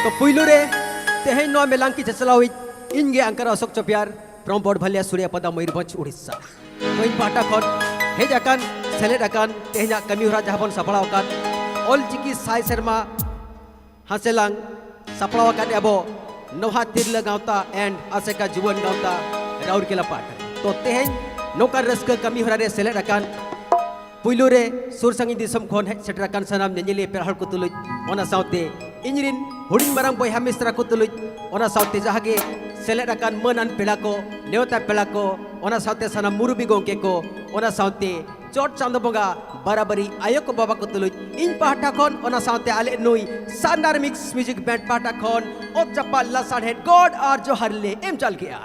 ᱛᱚ ᱯᱩᱭᱞᱩ ᱨᱮ ᱛᱮᱦᱮᱧ ᱱᱚᱣᱟ ᱢᱮᱞᱟᱝᱠᱤ ᱪᱟᱪᱞᱟᱣᱤᱡ ᱤᱧ ᱜᱮ ᱟᱝᱠᱟᱨ ᱚᱥᱳᱠ ᱪᱚᱯᱮᱭᱟᱨ, from ᱵᱚᱰᱵᱷᱟᱞᱤᱭᱟ ᱥᱩᱨᱤᱭᱟᱯᱟᱫᱟ, ᱢᱚᱭᱩᱨᱵᱷᱚᱸᱡᱽ, ᱩᱲᱤᱥᱥᱟ᱾ ᱛᱚ ᱤᱧ ᱯᱟᱦᱴᱟ ᱠᱷᱚᱱ ᱦᱮᱡ ᱟᱠᱟᱱ, ᱥᱮᱞᱮᱫ ᱟᱠᱟᱱ ᱛᱮᱦᱮᱧᱟᱜ ᱠᱟᱹᱢᱤ ᱦᱚᱨᱟ ᱡᱟᱦᱟᱸ ᱵᱚᱱ ᱥᱟᱯᱲᱟᱣ ᱟᱠᱟᱫ ᱚᱞ ᱪᱤᱠᱤ ᱥᱟᱭ ᱥᱮᱨᱢᱟ ᱦᱟᱸᱥᱮᱞᱟᱝ ᱥᱟᱯᱲᱟᱣ ᱟᱠᱟᱫ ᱟᱵᱚ ᱱᱚᱣᱟ ᱛᱤᱨᱞᱟᱹ ᱜᱟᱶᱛᱟ and ᱟᱥᱮᱠᱟ ᱡᱩᱣᱟᱹᱱ ᱜᱟᱶᱛᱟ ᱨᱟᱩᱨᱠᱮᱞᱟ ᱯᱟᱦᱴᱟ᱾ ᱛᱚ ᱛᱮᱦᱮᱧ ᱱᱚᱝᱠᱟᱱ ᱨᱟᱹᱥᱠᱟᱹ ᱠᱟᱹᱢᱤ ᱦᱚᱨᱟ ᱨᱮ ᱥᱮᱞᱮᱫ ᱟᱠᱟᱱ ᱯᱩᱭᱞᱩ ᱨᱮ ᱥᱩᱨ ᱥᱟᱺᱜᱤᱧ ᱫᱤᱥᱚᱢ ᱠᱷᱚᱱ ᱦᱮᱡ ᱥᱮᱴᱮᱨ ᱟᱠᱟᱱ ᱥᱟᱱᱟᱢ ᱧᱮᱧᱮᱞᱤᱭᱟᱹ ᱯᱮᱲᱟ ᱦᱚᱲ ᱠᱚ ᱛᱩᱞᱩᱡ, ᱚᱱᱟ ᱥᱟᱶᱛᱮ ᱤᱧ ᱨᱤᱱ ᱦᱩᱰᱤᱧ ᱢᱟᱨᱟᱝ ᱵᱚᱭᱦᱟ ᱢᱤᱥᱨᱟ ᱠᱚ ᱛᱩᱞᱩᱡ, ᱚᱱᱟ ᱥᱟᱶᱛᱮ ᱡᱟᱦᱟᱸ ᱜᱮ ᱥᱮᱞᱮᱫ ᱟᱠᱟᱱ ᱢᱟᱹᱱ ᱟᱱ ᱯᱮᱲᱟ ᱠᱚ, ᱱᱮᱣᱛᱟ ᱯᱮᱲᱟ ᱠᱚ, ᱚᱱᱟ ᱥᱟᱶᱛᱮ ᱥᱟᱱᱟᱢ ᱢᱩᱨᱩᱵᱤ ᱜᱚᱢᱠᱮ ᱠᱚ, ᱚᱱᱟ ᱥᱟᱶᱛᱮ ᱪᱚᱴ ᱪᱟᱸᱫᱚ ᱵᱚᱸᱜᱟ ᱵᱟᱨᱟᱵᱟᱨᱤ ᱟᱭᱳ ᱠᱚ ᱵᱟᱵᱟ ᱠᱚ ᱛᱩᱞᱩᱡ ᱤᱧ ᱯᱟᱦᱴᱟ ᱠᱷᱚᱱ, ᱚᱱᱟ ᱥᱟᱶᱛᱮ ᱟᱞᱮ ᱱᱩᱭ ᱥᱟᱱᱫᱟᱨ ᱢᱤᱠᱥ ᱢᱤᱭᱩᱡᱤᱠ ᱵᱮᱱᱰ ᱯᱟᱦᱴᱟ ᱠᱷᱚᱱ ᱚᱛ ᱪᱟᱯᱟᱫ ᱞᱟᱥᱟᱲᱦᱮᱫ ᱜᱚᱰ ᱟᱨ ᱡᱚᱦᱟᱨ ᱞᱮ ᱮᱢ ᱪᱟᱞ ᱠᱮᱜᱼᱟ᱾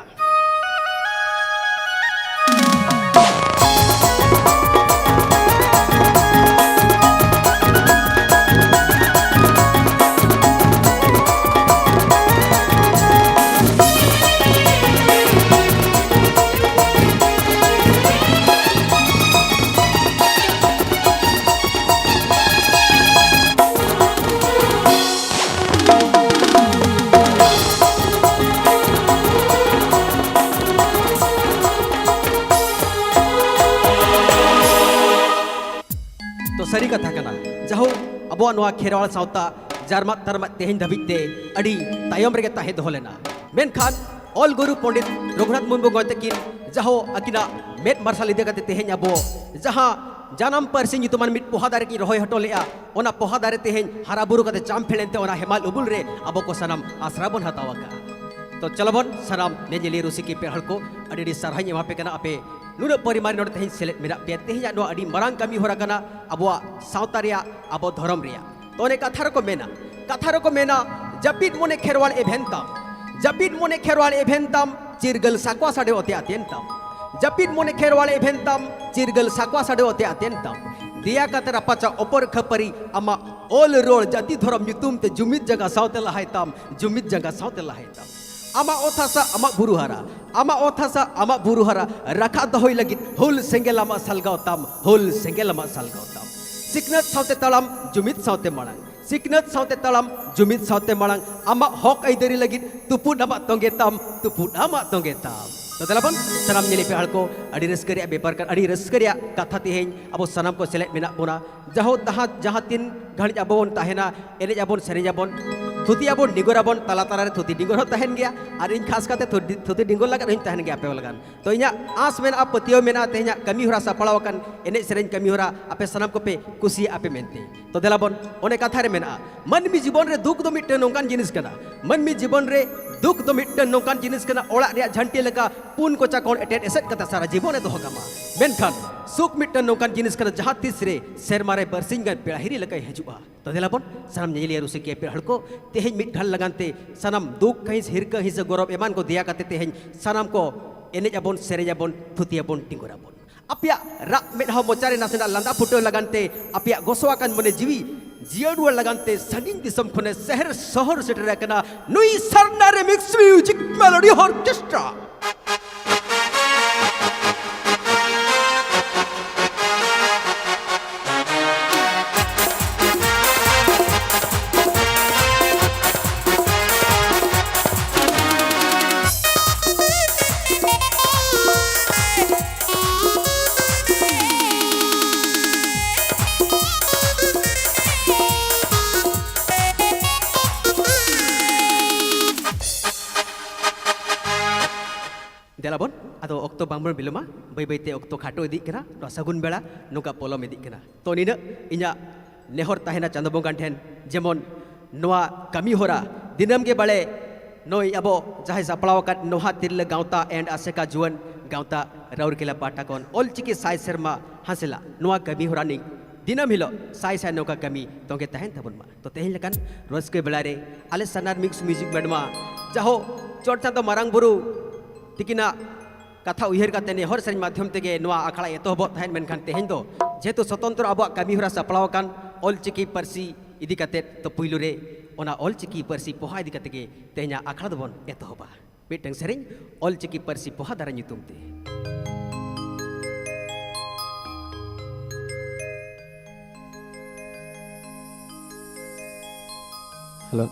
ᱛᱚ ᱥᱟᱹᱨᱤ ᱠᱟᱛᱷᱟ ᱠᱟᱱᱟ, ᱡᱟᱦᱳᱠ ᱟᱵᱚᱣᱟᱜ ᱱᱚᱣᱟ ᱠᱷᱮᱨᱣᱟᱲ ᱥᱟᱶᱛᱟ ᱡᱟᱨᱢᱟᱜ ᱛᱟᱨᱢᱟᱜ ᱛᱮᱦᱮᱧ ᱫᱷᱟᱹᱵᱤᱡ ᱛᱮ ᱟᱹᱰᱤ ᱛᱟᱭᱚᱢ ᱨᱮᱜᱮ ᱛᱟᱦᱮᱸ ᱫᱚᱦᱚ ᱞᱮᱱᱟ, ᱢᱮᱱᱠᱷᱟᱱ ᱚᱞ ᱜᱩᱨᱩ ᱯᱚᱸᱰᱤᱛ ᱨᱚᱜᱷᱩᱱᱟᱛᱷ ᱢᱩᱨᱢᱩ ᱜᱚᱢᱠᱮ ᱛᱟᱹᱠᱤᱱ ᱡᱟᱦᱳ ᱟᱹᱠᱤᱱᱟᱜ ᱢᱮᱫ ᱢᱟᱨᱥᱟᱞ ᱤᱫᱤ ᱠᱟᱛᱮ ᱛᱮᱦᱮᱧ ᱟᱵᱚ ᱡᱟᱦᱟᱸ ᱡᱟᱱᱟᱢ ᱯᱟᱹᱨᱥᱤ ᱧᱩᱛᱩᱢᱟᱱ ᱢᱤᱫ ᱯᱚᱦᱟ ᱫᱟᱨᱮ ᱠᱤᱱ ᱨᱚᱦᱚᱭ ᱦᱚᱴᱚ ᱞᱮᱫᱼᱟ, ᱚᱱᱟ ᱯᱚᱦᱟ ᱫᱟᱨᱮ ᱛᱮᱦᱮᱧ ᱦᱟᱨᱟ ᱵᱩᱨᱩ ᱠᱟᱛᱮ ᱪᱟᱢ ᱯᱷᱮᱲᱮᱱ ᱛᱮ ᱚᱱᱟ ᱦᱮᱢᱟᱞ ᱩᱢᱩᱞ ᱨᱮ ᱟᱵᱚ ᱠᱚ ᱥᱟᱱᱟᱢ ᱟᱥᱨᱟ ᱵᱚᱱ ᱦᱟᱛᱟᱣ ᱟᱠᱟᱫᱼᱟ᱾ ᱛᱚ ᱪᱚᱞᱚ ᱵᱚᱱ ᱥᱟᱱᱟᱢ ᱧᱮᱧᱮᱞᱤᱭᱟᱹ ᱨᱩᱥᱤᱠᱤᱭᱟᱹ ᱯᱮᱲᱟ ᱦᱚᱲ ᱠᱚ, ᱟᱹᱰᱤ ᱟᱹᱰᱤ ᱥᱟᱨᱦᱟᱣ ᱤᱧ ᱮᱢᱟ ᱯᱮ ᱠᱟᱱᱟ, ᱟᱯᱮ ᱱᱩᱱᱟᱹᱜ ᱯᱚᱨᱤᱢᱟᱱ ᱨᱮ ᱱᱚᱰᱮ ᱛᱮᱦᱮᱧ ᱥᱮᱞᱮᱫ ᱢᱮᱱᱟᱜ ᱯᱮᱭᱟ᱾ ᱛᱮᱦᱮᱧᱟᱜ ᱱᱚᱣᱟ ᱟᱹᱰᱤ ᱢᱟᱨᱟᱝ ᱠᱟᱹᱢᱤ ᱦᱚᱨᱟ ᱠᱟᱱᱟ ᱟᱵᱚᱣᱟᱜ ᱥᱟᱶᱛᱟ ᱨᱮᱭᱟᱜ, ᱟᱵᱚ ᱫᱷᱚᱨᱚᱢ ᱨᱮᱭᱟᱜ᱾ ᱛᱚ ᱚᱱᱮ ᱠᱟᱛᱷᱟ ᱨᱮᱠᱚ ᱢᱮᱱᱟ, ᱠᱟᱛᱷᱟ ᱨᱮᱠᱚ ᱢᱮᱱᱟ, ᱡᱟᱹᱯᱤᱫ ᱢᱚᱱᱮ ᱠᱷᱮᱨᱣᱟᱞ ᱮᱵᱷᱮᱱ ᱛᱟᱢ, ᱡᱟᱹᱯᱤᱫ ᱢᱚᱱᱮ ᱠᱷᱮᱨᱣᱟᱞ ᱮᱵᱷᱮᱱ ᱛᱟᱢ, ᱪᱤᱨᱜᱟᱹᱞ ᱥᱟᱠᱣᱟ ᱥᱟᱰᱮ ᱚᱛᱮ ᱟᱛᱮᱱ ᱛᱟᱢ᱾ ᱡᱟᱹᱯᱤᱫ ᱢᱚᱱᱮ ᱠᱷᱮᱨᱣᱟᱞ ᱮᱵᱷᱮᱱ ᱛᱟᱢ, ᱪᱤᱨᱜᱟᱹᱞ ᱥᱟᱠᱣᱟ ᱥᱟᱰᱮ ᱚᱛᱮ ᱟᱛᱮᱱ ᱛᱟᱢ᱾ ᱫᱮᱭᱟ ᱠᱟᱛᱮ ᱨᱟᱯᱟᱪᱟᱜ ᱚᱯᱚᱨ ᱠᱷᱟᱹᱯᱟᱹᱨᱤ, ᱟᱢᱟᱜ ᱚᱞ ᱨᱚᱲ ᱡᱟᱹᱛᱤ ᱫᱷᱚᱨᱚᱢ ᱧᱩᱛᱩᱢ ᱛᱮ ᱡᱩᱢᱤᱫ ᱡᱟᱸᱜᱟ ᱥᱟᱶᱛᱮ ᱞᱟᱦᱟᱭ ᱛᱟᱢ, ᱡᱩᱢᱤᱫ ᱡᱟᱸᱜᱟ ᱥᱟᱶᱛᱮ ᱞᱟᱦᱟᱭ ᱛᱟᱢ᱾ ᱟᱢᱟᱜ ᱚᱛ ᱦᱟᱥᱟ, ᱟᱢᱟᱜ ᱵᱩᱨᱩ ᱦᱟᱨᱟ, ᱟᱢᱟᱜ ᱚᱛ ᱦᱟᱥᱟ, ᱟᱢᱟᱜ ᱵᱩᱨᱩ ᱦᱟᱨᱟ ᱨᱟᱠᱷᱟ ᱫᱚᱦᱚᱭ ᱞᱟᱹᱜᱤᱫ ᱦᱩᱞ ᱥᱮᱸᱜᱮᱞ ᱟᱢᱟᱜ ᱥᱟᱞᱜᱟᱣ ᱛᱟᱢ, ᱦᱩᱞ ᱥᱮᱸᱜᱮᱞ ᱟᱢᱟᱜ ᱥᱟᱞᱜᱟᱣ ᱛᱟᱢ᱾ ᱥᱤᱠᱷᱱᱟᱹᱛ ᱥᱟᱶᱛᱮ ᱛᱟᱲᱟᱢ, ᱡᱩᱢᱤᱫ ᱥᱟᱶᱛᱮ ᱢᱟᱲᱟᱝ᱾ ᱥᱤᱠᱷᱱᱟᱹᱛ ᱥᱟᱶᱛᱮ ᱛᱟᱲᱟᱢ, ᱡᱩᱢᱤᱫ ᱥᱟᱶᱛᱮ ᱢᱟᱲᱟᱝ᱾ ᱟᱢᱟᱜ ᱦᱚᱠ ᱟᱹᱭᱫᱟᱹᱨᱤ ᱞᱟᱹᱜᱤᱫ ᱛᱩᱯᱩᱫ ᱟᱢᱟᱜ ᱛᱚᱸᱜᱮ ᱛᱟᱢ, ᱛᱩᱯᱩᱫ ᱟᱢᱟᱜ ᱛᱚᱸᱜᱮ ᱛᱟᱢ᱾ ᱛᱚ ᱫᱮᱞᱟ ᱵᱚᱱ ᱥᱟᱱᱟᱢ ᱧᱮᱞ ᱯᱮ ᱦᱚᱲ ᱠᱚ, ᱟᱹᱰᱤ ᱨᱟᱹᱥᱠᱟᱹ ᱨᱮᱭᱟᱜ ᱵᱮᱯᱟᱨ ᱠᱟᱱᱟ, ᱟᱹᱰᱤ ᱨᱟᱹᱥᱠᱟᱹ ᱨᱮᱭᱟᱜ ᱠᱟᱛᱷᱟ ᱛᱮᱦᱮᱧ ᱟᱵᱚ ᱥᱟᱱᱟᱢ ᱠᱚ ᱥᱮᱞᱮᱫ ᱢᱮᱱᱟᱜ ᱵᱚᱱᱟ᱾ ᱡᱟᱦᱳ ᱡᱟᱦᱟᱸ, ᱡᱟᱦᱟᱸ ᱛᱤᱱ ᱜᱷᱟᱹᱲᱤᱡ ᱟᱵᱚ ᱵᱚᱱ ᱛᱟᱦᱮᱱᱟ, ᱮᱱᱮᱡ ᱟᱵᱚᱱ, ᱥᱮᱨᱮᱧ ᱟᱵᱚᱱ, ᱛᱷᱩᱛᱤ ᱟᱵᱚᱱ, ᱰᱤᱸᱜᱚᱨ ᱟᱵᱚᱱ, ᱛᱟᱞᱟ ᱛᱟᱞᱟ ᱨᱮ ᱛᱷᱩᱛᱤ ᱰᱤᱸᱜᱚᱨ ᱦᱚᱸ ᱛᱟᱦᱮᱱ ᱜᱮᱭᱟ᱾ ᱟᱨ ᱤᱧ ᱠᱷᱟᱥ ᱠᱟᱛᱮ ᱛᱷᱩᱛᱤ, ᱛᱷᱩᱛᱤ ᱰᱤᱸᱜᱚᱨ ᱞᱟᱹᱜᱤᱫ ᱦᱚᱸᱧ ᱛᱟᱦᱮᱱ ᱜᱮᱭᱟ ᱟᱯᱮ ᱞᱟᱹᱜᱤᱫ᱾ ᱛᱚ ᱤᱧᱟᱹᱜ ᱟᱸᱥ ᱢᱮᱱᱟᱜᱼᱟ, ᱯᱟᱹᱛᱭᱟᱹᱣ ᱢᱮᱱᱟᱜᱼᱟ, ᱛᱮᱦᱮᱧᱟᱜ ᱠᱟᱹᱢᱤ ᱦᱚᱨᱟ ᱥᱟᱯᱲᱟᱣ ᱟᱠᱟᱱ, ᱮᱱᱮᱡ ᱥᱮᱨᱮᱧ ᱠᱟᱹᱢᱤ ᱦᱚᱨᱟ ᱟᱯᱮ ᱥᱟᱱᱟᱢ ᱠᱚᱯᱮ ᱠᱩᱥᱤᱭᱟᱜᱼᱟ ᱯᱮ ᱢᱮᱱᱛᱮ᱾ ᱛᱚ ᱫᱮᱞᱟ ᱵᱚᱱ, ᱚᱱᱮ ᱠᱟᱛᱷᱟ ᱨᱮ ᱢᱮᱱᱟᱜᱼᱟ, ᱢᱟᱹᱱᱢᱤ ᱡᱤᱵᱚᱱ ᱨᱮ ᱫᱩᱠ ᱫᱚ ᱢᱤᱫᱴᱟᱝ ᱱᱚᱝᱠᱟᱱ ᱡᱤᱱᱤᱥ ᱠᱟᱱᱟ, ᱢᱟᱹᱱᱢᱤ ᱡᱤᱵᱚᱱ ᱨᱮ ᱫᱩᱠ ᱫᱚ ᱢᱤᱫᱴᱟᱝ ᱱᱚᱝᱠᱟᱱ ᱡᱤᱱᱤᱥ ᱠᱟᱱᱟ, ᱚᱲᱟᱜ ᱨᱮᱭᱟᱜ ᱡᱷᱟᱱᱴᱤ ᱞᱮᱠᱟ ᱯᱩᱱ ᱠᱚᱪᱟ ᱠᱷᱚᱱ ᱮᱴᱮᱫ ᱮᱥᱮᱫ ᱠᱟᱛᱮ ᱥᱟᱨᱟ ᱡᱤᱵᱚᱱᱮ ᱫᱚᱦᱚ ᱠᱟᱢᱟ᱾ ᱢᱮᱱᱠᱷᱟᱱ ᱥᱩᱠ ᱢᱤᱫᱴᱟᱝ ᱱᱚᱝᱠᱟᱱ ᱡᱤᱱᱤᱥ ᱠᱟᱱᱟ, ᱡᱟᱦᱟᱸ ᱛᱤᱥ ᱨᱮ ᱥᱮᱨᱢᱟ ᱨᱮ ᱵᱟᱨᱥᱤᱧ ᱜᱟᱱ ᱯᱮᱲᱟ ᱦᱤᱨᱤ ᱞᱮᱠᱟᱭ ᱦᱤᱡᱩᱜᱼᱟ᱾ ᱛᱚ ᱫᱮᱞᱟ ᱵᱚᱱ, ᱥᱟᱱᱟᱢ ᱧᱮᱧᱮᱞᱤᱭᱟᱹ ᱨᱩᱥᱤᱠᱤᱭᱟᱹ ᱯᱮᱲᱟ ᱦᱚᱲ ᱠᱚ, ᱛᱮᱦᱮᱧ ᱢᱤᱫ ᱰᱷᱟᱞ ᱞᱟᱜᱟᱱ ᱛᱮ ᱥᱟᱱᱟᱢ ᱫᱩᱠ ᱠᱟᱹᱦᱤᱥ, ᱦᱤᱨᱠᱟᱹ ᱦᱤᱸᱥᱟᱹ, ᱜᱚᱨᱚᱵ ᱮᱢᱟᱱ ᱠᱚ ᱫᱮᱭᱟ ᱠᱟᱛᱮ ᱛᱮᱦᱮᱧ ᱥᱟᱱᱟᱢ ᱠᱚ ᱮᱱᱮᱡ ᱟᱵᱚᱱ, ᱥᱮᱨᱮᱧ ᱟᱵᱚᱱ, ᱛᱷᱩᱛᱤ ᱟᱵᱚᱱ, ᱰᱤᱸᱜᱚᱨ ᱟᱵᱚᱱ᱾ ᱟᱯᱮᱭᱟᱜ ᱨᱟᱜ ᱢᱮᱫᱦᱟ ᱢᱚᱪᱟ ᱨᱮ ᱱᱟᱥᱮᱱᱟᱜ ᱞᱟᱸᱫᱟ ᱯᱷᱩᱴᱟᱹᱣ ᱞᱟᱜᱟᱱ ᱛᱮ, ᱟᱯᱮᱭᱟᱜ ᱜᱚᱥᱚ ᱟᱠᱟᱱ ᱢᱚᱱᱮ ᱡᱤᱣᱤ ᱡᱤᱭᱟᱹᱲ ᱨᱩᱣᱟᱹᱲ ᱞᱟᱜᱟᱱ ᱛᱮ ᱥᱟᱺᱜᱤᱧ ᱫᱤᱥᱚᱢ ᱠᱷᱚᱱᱮ ᱥᱮᱦᱮᱨ ᱥᱚᱦᱚᱨ ᱥᱮᱴᱮᱨ ᱟᱠᱟᱱᱟ ᱱᱩᱭ ᱥᱟᱨᱱᱟ ᱨᱤᱢᱤᱠᱥ ᱢᱤᱭᱩᱡᱤᱠ ᱢᱮᱞᱳᱰᱤ ᱚᱨᱠᱮᱥᱴᱨᱟ᱾ ᱫᱮᱞᱟ ᱵᱚᱱ, ᱟᱫᱚ ᱚᱠᱛᱚ ᱵᱟᱝ ᱵᱚᱱ ᱵᱤᱞᱚᱢᱟ, ᱵᱟᱹᱭ ᱵᱟᱹᱭ ᱛᱮ ᱚᱠᱛᱚ ᱠᱷᱟᱴᱚ ᱤᱫᱤᱜ ᱠᱟᱱᱟ, ᱱᱚᱣᱟ ᱥᱟᱹᱜᱩᱱ ᱵᱮᱲᱟ ᱱᱚᱝᱠᱟ ᱯᱚᱞᱚᱢ ᱤᱫᱤᱜ ᱠᱟᱱᱟ᱾ ᱛᱚ ᱱᱤᱱᱟᱹᱜ ᱤᱧᱟᱹᱜ ᱱᱮᱦᱚᱨ ᱛᱟᱦᱮᱱᱟ ᱪᱟᱸᱫᱚ ᱵᱚᱸᱜᱟ ᱴᱷᱮᱱ, ᱡᱮᱢᱚᱱ ᱱᱚᱣᱟ ᱠᱟᱹᱢᱤ ᱦᱚᱨᱟ ᱫᱤᱱᱟᱹᱢ ᱜᱮ ᱵᱟᱲᱮ ᱱᱚᱜᱼᱚᱭ ᱟᱵᱚ ᱡᱟᱦᱟᱸᱭ ᱥᱟᱯᱲᱟᱣ ᱟᱠᱟᱫ ᱱᱚᱦᱟ ᱛᱤᱨᱞᱟᱹ ᱜᱟᱶᱛᱟ and ᱟᱥᱮᱠᱟ ᱡᱩᱣᱟᱹᱱ ᱜᱟᱶᱛᱟ ᱨᱟᱩᱨᱠᱮᱞᱟ ᱯᱟᱦᱴᱟ ᱠᱷᱚᱱ ᱚᱞᱪᱤᱠᱤ ᱥᱟᱭ ᱥᱮᱨᱢᱟ ᱦᱟᱸᱥᱮᱞᱟᱜ ᱱᱚᱣᱟ ᱠᱟᱹᱢᱤ ᱦᱚᱨᱟ ᱱᱤᱡ ᱫᱤᱱᱟᱹᱢ ᱦᱤᱞᱳᱜ ᱥᱟᱭ ᱥᱟᱭ ᱱᱚᱝᱠᱟ ᱠᱟᱹᱢᱤ ᱛᱚᱸᱜᱮ ᱛᱟᱦᱮᱱ ᱛᱟᱵᱚᱱ ᱢᱟ᱾ ᱛᱚ ᱛᱮᱦᱮᱧ ᱞᱮᱠᱟᱱ ᱨᱟᱹᱥᱠᱟᱹ ᱵᱮᱲᱟ ᱨᱮ ᱟᱞᱮ ᱥᱟᱱᱟᱨ ᱢᱤᱠᱥ ᱢᱤᱭᱩᱡᱤᱠ ᱵᱮᱱᱰ ᱢᱟ ᱡᱟᱦᱳ ᱪᱚᱴ ᱪᱟᱸᱫᱚ ᱢᱟᱨᱟᱝ ᱵᱩᱨᱩ ᱛᱤᱠᱤᱱᱟᱜ ᱠᱟᱛᱷᱟ ᱩᱭᱦᱟᱹᱨ ᱠᱟᱛᱮ ᱱᱮᱦᱚᱨ ᱥᱮᱨᱮᱧ ᱢᱟᱫᱽᱫᱷᱚᱢ ᱛᱮᱜᱮ ᱱᱚᱣᱟ ᱟᱠᱷᱲᱟ ᱮᱛᱚᱦᱚᱵᱚᱜ ᱛᱟᱦᱮᱸᱫ, ᱢᱮᱱᱠᱷᱟᱱ ᱛᱮᱦᱮᱧ ᱫᱚ ᱡᱮᱦᱮᱛᱩ ᱥᱚᱛᱚᱱᱛᱨᱚ ᱟᱵᱚᱣᱟᱜ ᱠᱟᱹᱢᱤ ᱦᱚᱨᱟ ᱥᱟᱯᱲᱟᱣ ᱟᱠᱟᱱ ᱚᱞ ᱪᱤᱠᱤ ᱯᱟᱹᱨᱥᱤ ᱤᱫᱤ ᱠᱟᱛᱮ, ᱛᱚ ᱯᱩᱭᱞᱩ ᱨᱮ ᱚᱱᱟ ᱚᱞ ᱪᱤᱠᱤ ᱯᱟᱹᱨᱥᱤ ᱯᱚᱦᱟ ᱤᱫᱤ ᱠᱟᱛᱮ ᱜᱮ ᱛᱮᱦᱮᱧᱟᱜ ᱟᱠᱷᱲᱟ ᱫᱚᱵᱚᱱ ᱮᱛᱚᱦᱚᱵᱟ᱾ ᱢᱤᱫᱴᱟᱝ ᱥᱮᱨᱮᱧ ᱚᱞ ᱪᱤᱠᱤ ᱯᱟᱹᱨᱥᱤ ᱯᱚᱦᱟ ᱫᱟᱨᱟ ᱧᱩᱛᱩᱢ ᱛᱮ᱾ ᱦᱮᱞᱳ᱾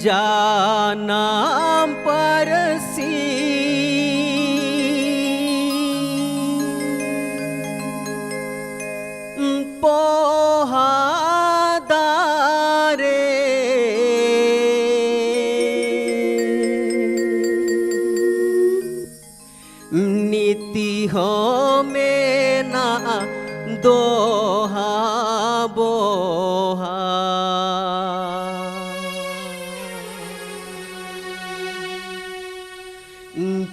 ᱡᱟᱱᱟᱢ ᱯᱟᱹᱨᱥᱤ ᱯᱚᱦᱟ ᱫᱟᱨᱮ, ᱱᱤᱛᱤ ᱦᱚᱸ ᱢᱮᱱᱟᱜᱼᱟ ᱫᱚᱦᱟ ᱵᱚᱦᱟ᱾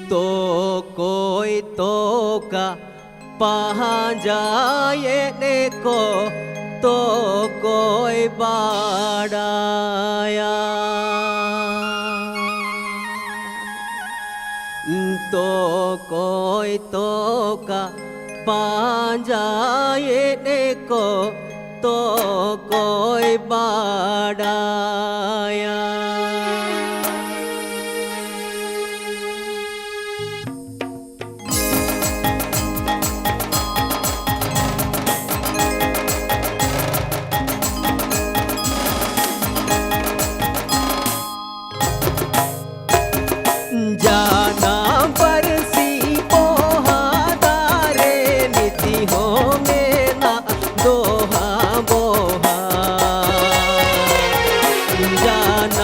ᱛᱚᱠᱚᱭ ᱛᱚᱠᱟ ᱯᱟᱸᱡᱟᱭᱮᱫ ᱠᱚ, ᱛᱚᱠᱚᱭ ᱵᱟᱰᱟᱭᱟ᱾ ᱛᱚᱠᱚᱭ ᱛᱚᱠᱟ ᱯᱟᱸᱡᱟᱭᱮᱫ ᱠᱚ, ᱛᱚᱠᱚᱭ ᱵᱟᱰᱟᱭᱟ᱾ ᱡᱟᱱᱟᱢ ᱯᱟᱹᱨᱥᱤ ᱯᱚᱦᱟ ᱫᱟᱨᱮ, ᱱᱤᱛᱤ ᱦᱚᱸ ᱢᱮᱱᱟᱜ ᱫᱚᱦᱟ ᱵᱚᱦᱟ᱾ ᱡᱟᱱᱟᱢ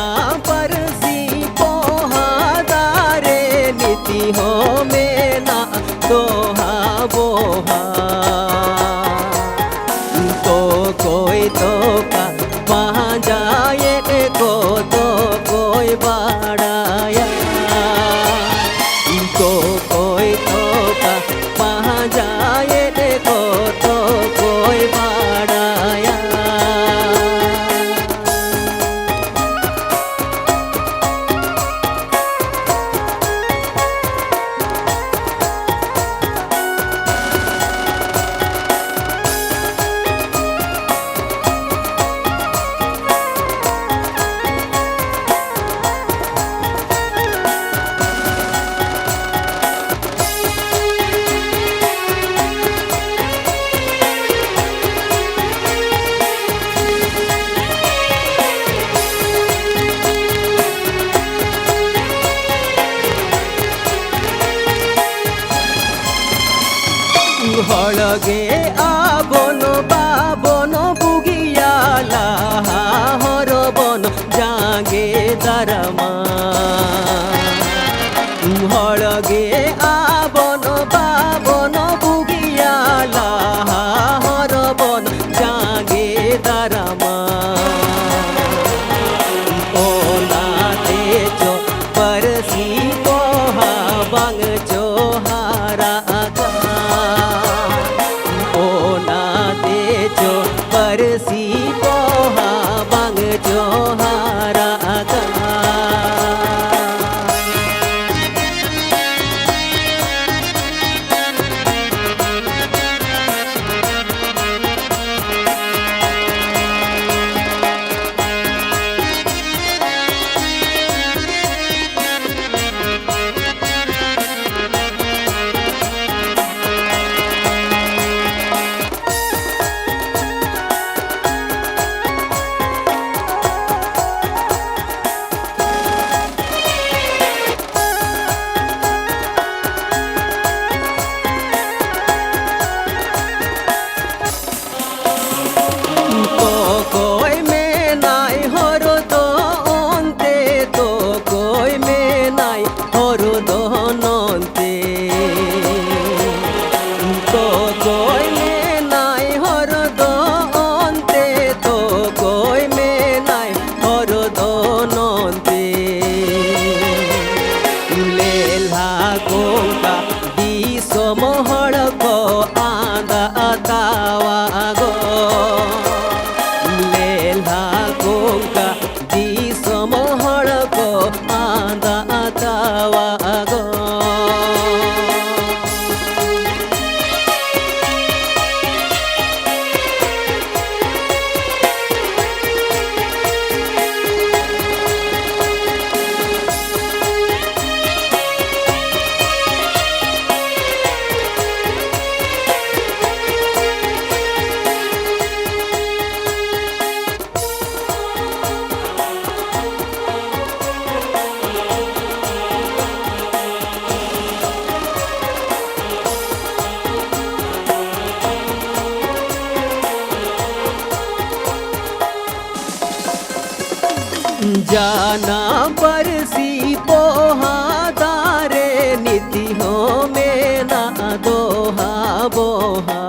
ᱡᱟᱱᱟᱢ ᱯᱟᱹᱨᱥᱤ ᱯᱚᱦᱟ ᱫᱟᱨᱮ ᱱᱤᱛᱤ ᱦᱚᱸ ᱢᱮᱱᱟᱜ ᱫᱚᱦᱟ ᱵᱚᱦᱟ᱾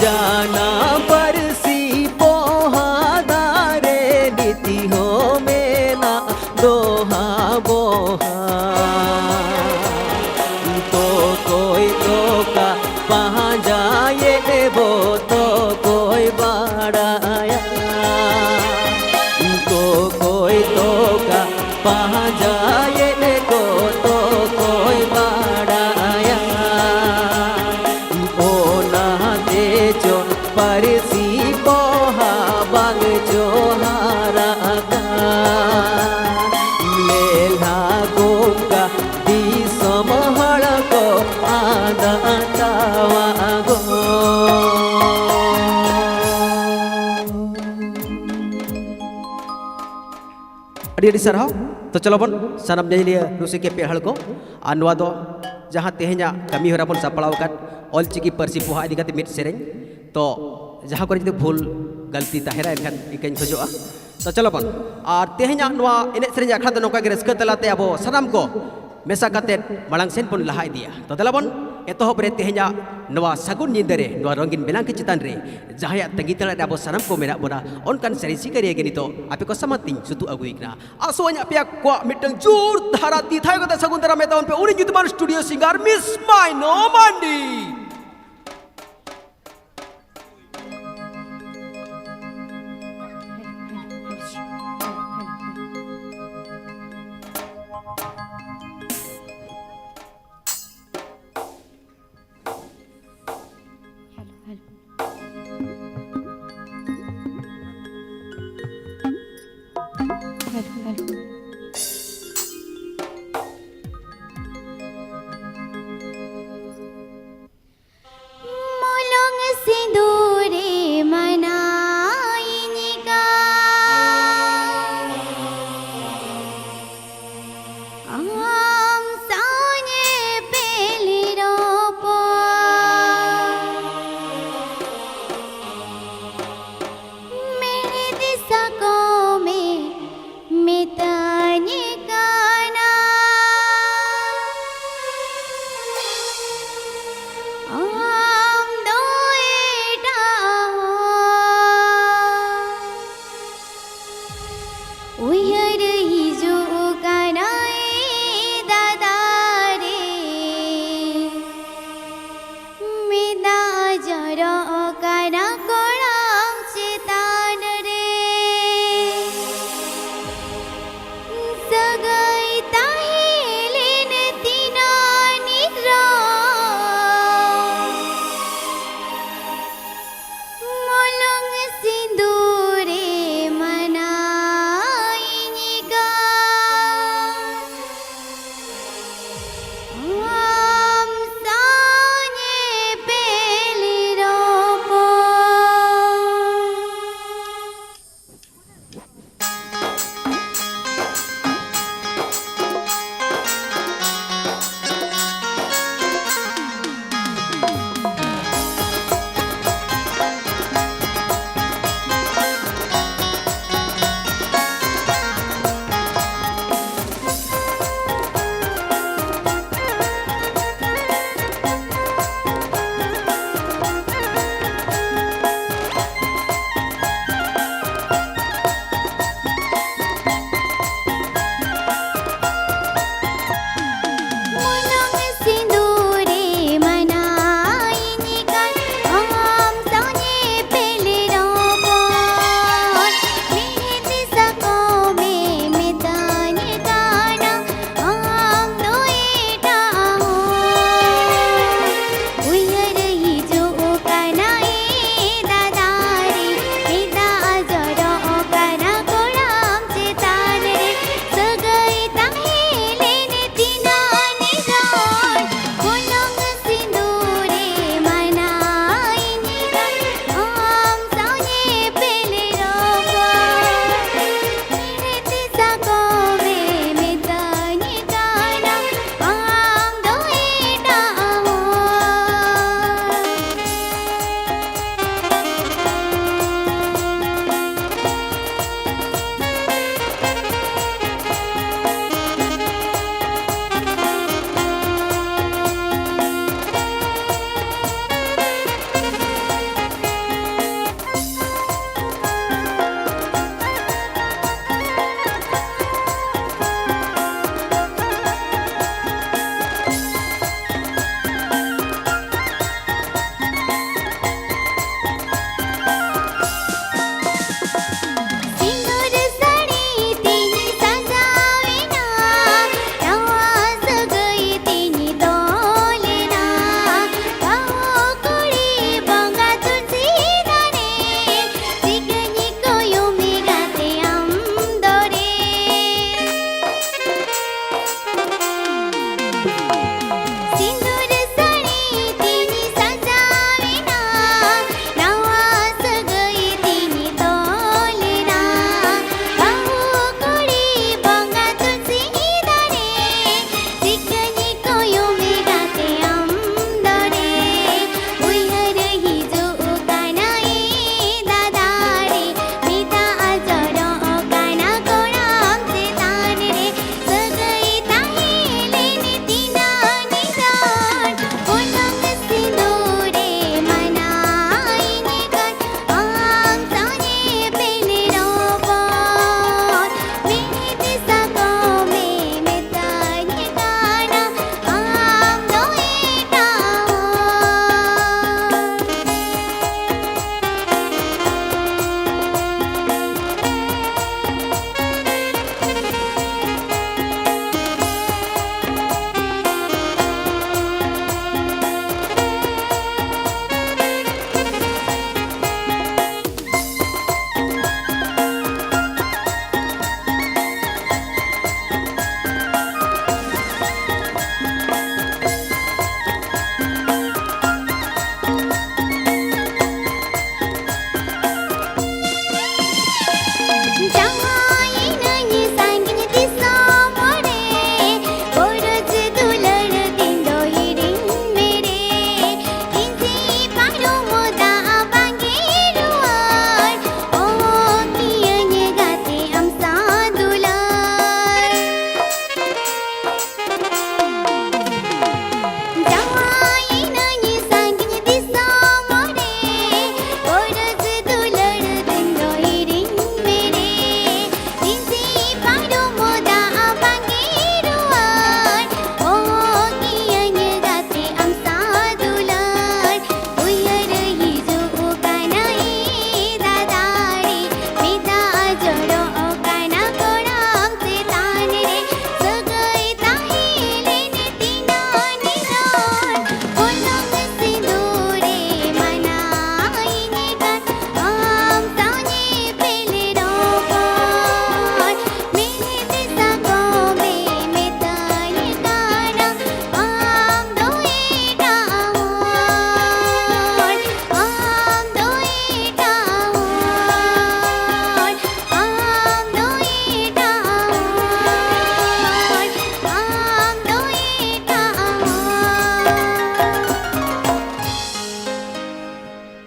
ᱡᱟᱱᱟᱢ ᱯᱟᱹᱨᱥᱤ ᱯᱚᱦᱟ ᱫᱟᱨᱮ ᱱᱤᱛᱤ ᱦᱚᱸ ᱢᱮᱱᱟᱜ ᱫᱚᱦᱟ ᱵᱚᱦᱟ᱾ ᱛᱚᱠᱚᱭ ᱛᱚᱠᱟ ᱯᱟᱸᱡᱟᱭᱮᱫ ᱵᱚ ᱛᱚᱠᱚᱭ ᱵᱟᱲᱟᱭᱟ᱾ ᱛᱚᱠᱚᱭ ᱛᱚᱠᱟ ᱯᱟᱸᱡᱟᱭᱮᱫ ᱠᱚ ᱛᱚᱠᱚᱭ ᱵᱟᱲᱟᱭᱟ᱾ ᱚᱱᱟᱛᱮ ᱪᱚ ᱯᱟᱹᱨᱥᱤ ᱯᱚᱦᱟ ᱵᱟᱝ ᱪᱚ ᱦᱟᱨᱟᱜ ᱠᱟᱱ᱾ ᱞᱮᱞᱦᱟ ᱜᱚᱝᱜᱟ ᱫᱤᱥᱚᱢ ᱦᱚᱲ ᱠᱚ ᱟᱫ ᱟᱛᱟᱣᱟ ᱜᱚ᱾ ᱟᱹᱰᱤ ᱟᱹᱰᱤ ᱥᱟᱨᱦᱟᱣ᱾ ᱛᱚ ᱪᱚᱞᱚ ᱵᱚᱱ ᱥᱟᱱᱟᱢ ᱧᱮᱧᱮᱞᱤᱭᱟᱹ ᱨᱩᱥᱤᱠᱟ ᱯᱮᱲᱟ ᱦᱚᱲ ᱠᱚ, ᱟᱨ ᱱᱚᱣᱟ ᱫᱚ ᱡᱟᱦᱟᱸ ᱛᱮᱦᱮᱧᱟᱜ ᱠᱟᱹᱢᱤ ᱦᱚᱨᱟ ᱵᱚᱱ ᱥᱟᱯᱲᱟᱣ ᱟᱠᱟᱫ ᱚᱞᱪᱤᱠᱤ ᱯᱟᱹᱨᱥᱤ ᱯᱚᱦᱟ ᱤᱫᱤ ᱠᱟᱛᱮ ᱢᱤᱫ ᱥᱮᱨᱮᱧ᱾ ᱛᱚ ᱡᱟᱦᱟᱸ ᱠᱚᱨᱮ ᱡᱩᱫᱤ ᱵᱷᱩᱞ ᱜᱟᱹᱞᱛᱤ ᱛᱟᱦᱮᱱᱟ ᱮᱱᱠᱷᱟᱱ ᱤᱠᱟᱹᱧ ᱠᱷᱚᱡᱚᱜᱼᱟ᱾ ᱛᱚ ᱪᱚᱞᱚ ᱵᱚᱱ, ᱟᱨ ᱛᱮᱦᱮᱧᱟᱜ ᱱᱚᱣᱟ ᱮᱱᱮᱡ ᱥᱮᱨᱮᱧ ᱟᱠᱷᱲᱟ ᱫᱚ ᱱᱚᱝᱠᱟ ᱜᱮ ᱨᱟᱹᱥᱠᱟᱹ ᱛᱟᱞᱟᱛᱮ ᱟᱵᱚ ᱥᱟᱱᱟᱢ ᱠᱚ ᱢᱮᱥᱟ ᱠᱟᱛᱮ ᱢᱟᱲᱟᱝ ᱥᱮᱱ ᱵᱚᱱ ᱞᱟᱦᱟ ᱤᱫᱤᱭᱟ᱾ ᱛᱚ ᱫᱮᱞᱟ ᱵᱚᱱ ᱮᱛᱚᱦᱚᱵ ᱨᱮ ᱛᱮᱦᱮᱧᱟᱜ ᱱᱚᱣᱟ ᱥᱟᱹᱜᱩᱱ ᱧᱤᱫᱟᱹ ᱨᱮ ᱱᱚᱣᱟ ᱨᱚᱝᱜᱤᱱ ᱵᱮᱞᱟᱝᱠᱤ ᱪᱮᱛᱟᱱ ᱨᱮ ᱡᱟᱦᱟᱸᱭᱟᱜ ᱛᱟᱺᱜᱤ ᱛᱟᱲᱟᱜ ᱨᱮ ᱟᱵᱚ ᱥᱟᱱᱟᱢ ᱠᱚ ᱢᱮᱱᱟᱜ ᱵᱚᱱᱟ, ᱚᱱᱠᱟᱱ ᱥᱮᱨᱮᱧ ᱥᱤᱠᱟᱹᱨᱤᱭᱟᱹ ᱜᱮ ᱱᱤᱛᱚᱜ ᱟᱯᱮ ᱠᱚ ᱥᱟᱢᱟᱝ ᱛᱤᱧ ᱥᱩᱛᱩᱜ ᱟᱹᱜᱩᱭ ᱠᱟᱱᱟ᱾ ᱟᱥᱚᱜ ᱟᱹᱧ ᱟᱯᱮᱭᱟᱜ ᱠᱚᱣᱟᱜ ᱢᱤᱫᱴᱟᱝ ᱡᱳᱨ ᱫᱷᱟᱨᱟ ᱛᱤ ᱛᱷᱟᱭᱚ ᱠᱟᱛᱮ ᱥᱟᱹᱜᱩᱱ ᱫᱟᱨᱟᱢ ᱢᱮ ᱛᱟᱵᱚᱱ ᱯᱮ ᱩᱱᱤ ᱧᱩᱛᱩᱢᱟᱱ ᱥᱴᱩᱰᱤᱭᱳ ᱥᱤᱝᱜᱟᱨ ᱢᱤᱥ ᱢᱟᱭᱱᱚ ᱢᱟᱱᱰᱤ᱾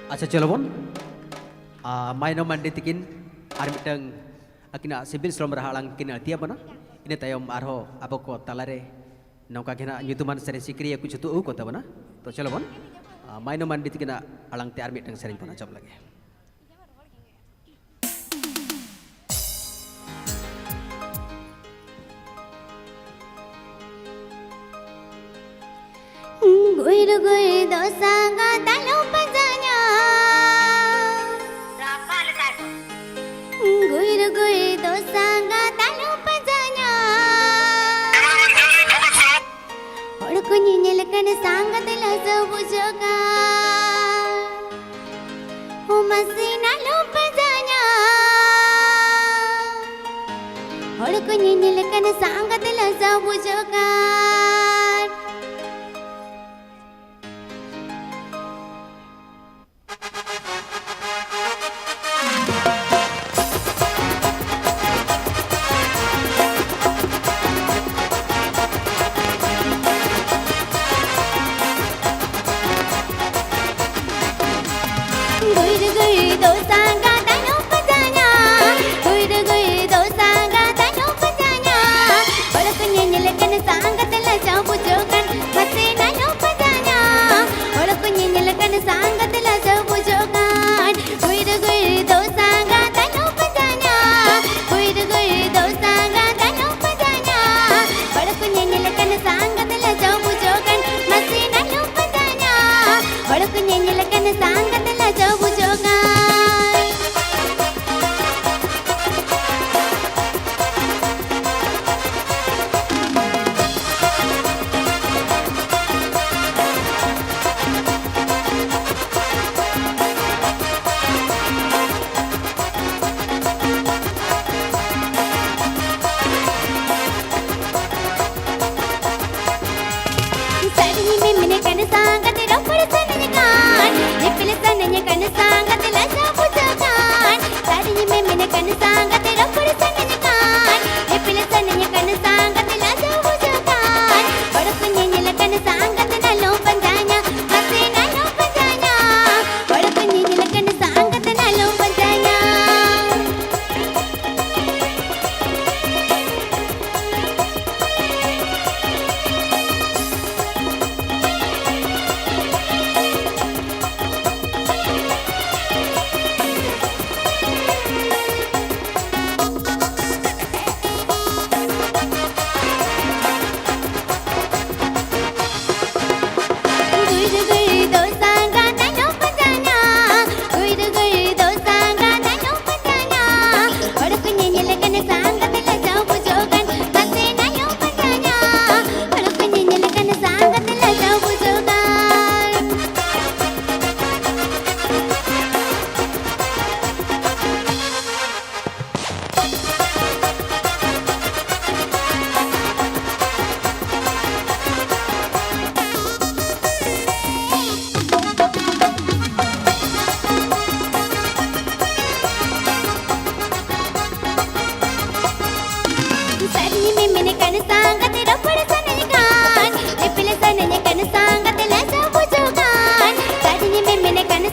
ᱟᱪᱪᱷᱟ, ᱪᱚᱞᱚ ᱵᱚᱱ, ᱟ, ᱢᱟᱭᱱᱚ ᱢᱟᱱᱰᱤ ᱛᱤᱠᱤᱱ ᱟᱨ ᱢᱤᱫᱴᱟᱝ ᱟᱹᱠᱤᱱᱟᱜ ᱥᱤᱵᱤᱞ ᱥᱚᱲᱚᱢ ᱨᱟᱦᱟ ᱟᱲᱟᱝ ᱠᱤᱱ ᱟᱹᱲᱛᱤᱭᱟᱵᱚᱱᱟ᱾ ᱤᱱᱟᱹ ᱛᱟᱭᱚᱢ ᱟᱨᱦᱚᱸ ᱟᱵᱚ ᱠᱚ ᱛᱟᱞᱟᱨᱮ ᱱᱚᱝᱠᱟ ᱜᱮ ᱱᱟᱜ ᱧᱩᱛᱩᱢᱟᱱ ᱥᱮᱨᱮᱧ ᱥᱤᱠᱟᱹᱨᱤᱭᱟᱹ ᱠᱚ ᱡᱩᱛᱩᱜ ᱟᱹᱜᱩ ᱠᱚ ᱛᱟᱵᱚᱱᱟ᱾ ᱛᱚ ᱪᱚᱞᱚ ᱵᱚᱱ, ᱟ, ᱢᱟᱭᱱᱚ ᱢᱟᱱᱰᱤ ᱛᱤᱠᱤᱱᱟᱜ ᱟᱲᱟᱝ ᱛᱮ ᱟᱨ ᱢᱤᱫᱴᱟᱝ ᱥᱮᱨᱮᱧ ᱵᱚᱱ ᱟᱸᱡᱚᱢ ᱞᱮᱜᱮ᱾ ᱜᱩᱭᱨ ᱜᱩᱭᱨ ᱫᱚ ᱥᱟᱸᱜᱟᱛ ᱟᱞᱚᱢ ᱯᱟᱸᱡᱟᱧᱟ᱾ ᱜᱩᱭᱨ ᱜᱩᱭᱨ ᱫᱚ ᱥᱟᱸᱜᱟᱛ ᱟᱞᱚᱢ ᱯᱟᱸᱡᱟᱧᱟ᱾ ᱦᱚᱲ ᱠᱚ ᱧᱮᱧᱮᱞ ᱠᱟᱱ ᱥᱟᱸᱜᱟᱛ ᱞᱟᱡᱟᱣ ᱵᱩᱡᱷᱟᱹᱜ ᱠᱟᱱ᱾ ᱦᱚᱸ ᱢᱟᱥᱮ ᱟᱞᱚᱢ ᱯᱟᱸᱡᱟᱧᱟ᱾ ᱦᱚᱲ ᱠᱚ ᱧᱮᱧᱮᱞ ᱠᱟᱱ ᱥᱟᱸᱜᱟᱛ ᱞᱟᱡᱟᱣ ᱵᱩᱡᱷᱟᱹᱜ ᱠᱟᱱ᱾ ᱜᱩᱭᱨ ᱜᱩᱭᱨ ᱫᱚ ᱥᱟᱸᱜᱟᱛ ᱟᱞᱚᱢ ᱯᱟᱸᱡᱟᱧᱟ᱾ ᱜᱩᱭᱨ ᱜᱩᱭᱨ ᱫᱚ ᱥᱟᱸᱜᱟᱛ ᱟᱞᱚᱢ ᱯᱟᱸᱡᱟᱧᱟ᱾ ᱦᱚᱲ ᱠᱚ ᱧᱮᱧᱮᱞ ᱠᱟᱱ ᱥᱟᱸᱜᱟᱛ ᱞᱟᱡᱟᱣ ᱵᱩᱡᱷᱟᱹᱜ ᱠᱟᱱ᱾ ᱢᱟᱥᱮ ᱟᱞᱚᱢ ᱯᱟᱸᱡᱟᱧᱟ᱾ ᱦᱚᱲ ᱠᱚ ᱧᱮᱧᱮᱞ ᱠᱟᱱ ᱥᱟᱸᱜᱟᱛ ᱞᱟᱡᱟᱣ ᱵᱩᱡᱷᱟᱹᱜ ᱠᱟᱱ᱾ ᱜᱩᱭᱨ ᱜᱩᱭᱨ ᱫᱚ ᱥᱟᱸᱜᱟᱛ ᱟᱞᱚᱢ ᱯᱟᱸᱡᱟᱧᱟ᱾ ᱜᱩᱭᱨ ᱜᱩᱭᱨ ᱫᱚ ᱥᱟᱸᱜᱟᱛ ᱟᱞᱚᱢ ᱯᱟᱸᱡᱟᱧᱟ᱾ ᱦᱚᱲ ᱠᱚ ᱧᱮᱧᱮᱞ ᱠᱟᱱ ᱥᱟᱸᱜᱟᱛ ᱞᱟᱡᱟᱣ ᱵᱩᱡᱷᱟᱹᱜ ᱠᱟᱱ᱾ ᱢᱟᱥᱮ ᱟᱞᱚᱢ ᱯᱟᱸᱡᱟᱧᱟ᱾ ᱦᱚᱲ ᱠᱚ ᱧᱮᱧᱮᱞ ᱠᱟᱱ ᱥᱟᱸᱜᱟᱛ ᱞᱟᱡᱟᱣ ᱵᱩᱡᱷᱟᱹᱜ ᱠᱟᱱ᱾ ᱥᱟᱹᱨᱤ ᱢᱮᱢᱮᱱ ᱠᱟᱱ ᱥᱟᱸᱜᱟᱛ ᱨᱚᱯᱚᱲ ᱥᱟᱱᱟᱧ ᱠᱟᱱ, ᱧᱮᱯᱮᱞ ᱥᱟᱱᱟᱧ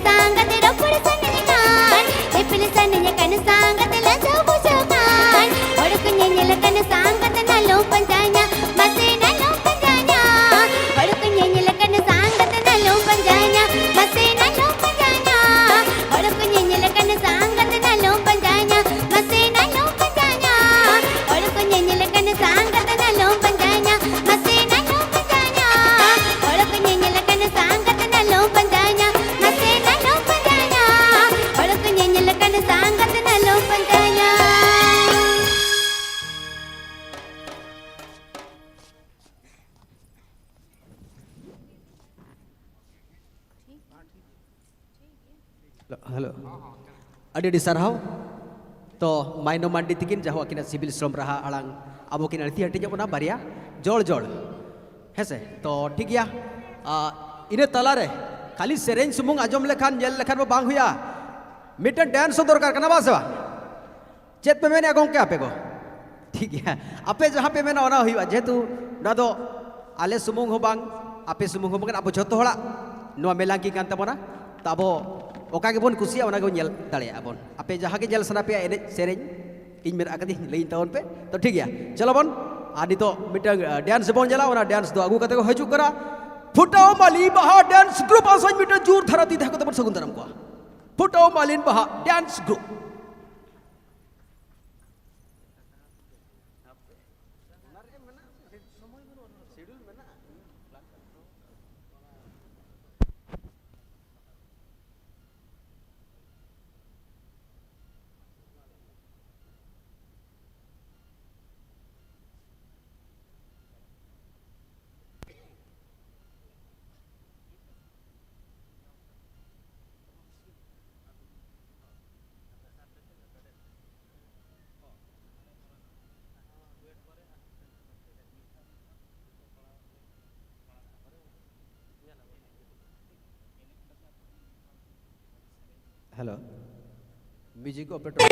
ᱥᱟᱝᱜᱟᱛᱮ ᱨᱚᱯᱚᱲ ᱥᱟᱱᱟᱧ ᱠᱟᱱ, ᱮᱯᱮᱞ ᱥᱟᱱᱟᱧ ᱠᱟᱱ, ᱥᱟᱝᱜᱟᱛᱮ ᱞᱟᱡᱟᱣ ᱵᱩᱡᱷᱟᱹᱣ ᱠᱟᱱ᱾ ᱦᱚᱲ ᱠᱚ ᱧᱮᱧᱮᱞ ᱠᱟᱱ, ᱥᱟᱝᱜᱟᱛᱮ ᱱᱟᱞᱚᱢ ᱯᱟᱸᱡᱟᱧᱟ, ᱢᱟᱥᱮ ᱱᱟᱞᱚᱢ ᱯᱟᱸᱡᱟᱧᱟ᱾ ᱦᱚᱲ ᱠᱚ ᱧᱮᱧᱮᱞ ᱠᱟᱱ, ᱥᱟᱝᱜᱟᱛᱮ ᱱᱟᱞᱚᱢ ᱯᱟᱸᱡᱟᱧᱟ, ᱢᱟᱥᱮ ᱱᱟᱞᱚᱢ ᱯᱟᱸᱡᱟᱧᱟ᱾ ᱦᱚᱲ ᱠᱚ ᱧᱮᱧᱮᱞ ᱠᱟᱱ, ᱥᱟᱝᱜᱟᱛᱮ ᱱᱟᱞᱚᱢ ᱯᱟᱸᱡᱟᱧᱟ, ᱢᱟᱥᱮ ᱱᱟᱞᱚᱢ ᱯᱟᱸᱡᱟᱧᱟ᱾ ᱦᱚᱲ ᱠᱚ ᱧᱮᱧᱮᱞ ᱠᱟᱱ, ᱥᱟᱝᱜᱟᱛᱮ ᱱᱟᱞᱚᱢ ᱯᱟᱸᱡᱟᱧᱟ, ᱢᱟᱥᱮ ᱱᱟᱞᱚᱢ ᱯᱟᱸᱡᱟᱧᱟ᱾ ᱦᱚᱲ ᱠᱚ ᱧᱮᱧᱮᱞ ᱠᱟᱱ, ᱥᱟᱝᱜᱟᱛᱮ ᱱᱟᱞᱚᱢ ᱯᱟᱸᱡᱟᱧᱟ, ᱢᱟᱥᱮ ᱱᱟᱞᱚᱢ ᱯᱟᱸᱡᱟᱧᱟ᱾ ᱦᱚᱲ ᱠᱚ ᱧᱮᱧᱮᱞ ᱠᱟᱱ, ᱥᱟᱝᱜᱟᱛᱮ ᱱᱟᱞᱚᱢ ᱯᱟᱸᱡᱟᱧᱟ᱾ ᱦᱮᱞᱳ, ᱟᱹᱰᱤ ᱟᱹᱰᱤ ᱥᱟᱨᱦᱟᱣ᱾ ᱛᱚ, ᱢᱟᱭᱱᱚ ᱢᱟᱱᱰᱤ ᱛᱤᱠᱤᱱ, ᱡᱟᱦᱟᱸ ᱟᱹᱠᱤᱱᱟᱜ ᱥᱤᱵᱤᱞ ᱥᱨᱚᱢ ᱨᱟᱦᱟ ᱟᱲᱟᱝ ᱟᱵᱚ ᱠᱤᱱ ᱟᱹᱲᱛᱤ ᱦᱟᱹᱴᱤᱧᱚᱜ ᱵᱚᱱᱟ ᱵᱟᱨᱭᱟ ᱡᱚᱲ ᱡᱚᱲ, ᱦᱮᱸ ᱥᱮ? ᱛᱚ, ᱴᱷᱤᱠ ᱜᱮᱭᱟ᱾ ᱟ, ᱤᱱᱟᱹ ᱛᱟᱞᱟᱨᱮ ᱠᱷᱟᱹᱞᱤ ᱥᱮᱨᱮᱧ ᱥᱩᱢᱩᱝ ᱟᱸᱡᱚᱢ ᱞᱮᱠᱷᱟᱱ, ᱧᱮᱞ ᱞᱮᱠᱷᱟᱱ ᱢᱟ ᱵᱟᱝ ᱦᱩᱭᱩᱜᱼᱟ, ᱢᱤᱫᱴᱮᱱ ᱰᱮᱱᱥ ᱦᱚᱸ ᱫᱚᱨᱠᱟᱨ ᱠᱟᱱᱟ, ᱵᱟᱝ ᱥᱮ ᱵᱟᱝ? ᱪᱮᱫ ᱯᱮ ᱢᱮᱱᱮᱫᱼᱟ ᱜᱚᱢᱠᱮ ᱟᱯᱮ ᱠᱚ? ᱴᱷᱤᱠ ᱜᱮᱭᱟ, ᱟᱯᱮ ᱡᱟᱦᱟᱸ ᱯᱮ ᱢᱮᱱᱟ ᱚᱱᱟ ᱦᱩᱭᱩᱜᱼᱟ, ᱡᱮᱦᱮᱛᱩ ᱱᱚᱣᱟ ᱫᱚ ᱟᱞᱮ ᱥᱩᱢᱩᱝ ᱦᱚᱸ ᱵᱟᱝ, ᱟᱯᱮ ᱥᱩᱢᱩᱝ ᱦᱚᱸ ᱵᱟᱝ, ᱟᱵᱚ ᱡᱷᱚᱛᱚ ᱦᱚᱲᱟᱜ ᱱᱚᱣᱟ ᱢᱮᱞᱟᱝᱠᱤ ᱠᱟᱱ ᱛᱟᱵᱚᱱᱟ᱾ ᱛᱚ, ᱟᱵᱚ ᱚᱠᱟ ᱜᱮᱵᱚᱱ ᱠᱩᱥᱤᱭᱟᱜᱼᱟ, ᱚᱱᱟ ᱜᱮᱵᱚᱱ ᱧᱮᱞ ᱫᱟᱲᱮᱭᱟᱜᱼᱟ ᱵᱚᱱ᱾ ᱟᱯᱮ ᱡᱟᱦᱟᱸ ᱜᱮ ᱧᱮᱞ ᱥᱟᱱᱟ ᱯᱮᱭᱟ, ᱮᱱᱮᱡ ᱥᱮᱨᱮᱧ, ᱤᱧ ᱢᱮᱱ ᱟᱠᱟᱫᱤᱧ, ᱞᱟᱹᱭᱟᱹᱧ ᱛᱟᱵᱚᱱ ᱯᱮ᱾ ᱛᱚ, ᱴᱷᱤᱠ ᱜᱮᱭᱟ, ᱪᱚᱞᱚ ᱵᱚᱱ᱾ ᱟᱨ ᱱᱤᱛᱚᱜ ᱢᱤᱫᱴᱟᱝ, ᱟ, ᱰᱮᱱᱥ ᱵᱚᱱ ᱧᱮᱞᱟ, ᱚᱱᱟ ᱰᱮᱱᱥ ᱫᱚ ᱟᱹᱜᱩ ᱠᱟᱛᱮ ᱠᱚ ᱦᱤᱡᱩᱜ ᱠᱟᱱᱟ ᱯᱷᱩᱴᱟᱹᱣ ᱢᱟᱹᱞᱤ ᱵᱟᱦᱟ ᱰᱮᱱᱥ ᱜᱨᱩᱯ᱾ ᱟᱥᱟᱧ ᱢᱤᱫᱴᱟᱝ ᱡᱳᱨ ᱫᱷᱟᱨᱟ ᱛᱤ ᱛᱟᱦᱮᱸ ᱠᱟᱛᱮ ᱵᱚᱱ ᱥᱟᱹᱜᱩᱱ ᱫᱟᱨᱟᱢ ᱠᱚᱣᱟ᱾ ᱯᱷᱩᱴᱟᱹᱣ ᱢᱟᱹᱞᱤᱱ ᱵᱟᱦᱟ dance group. Hello, music operator.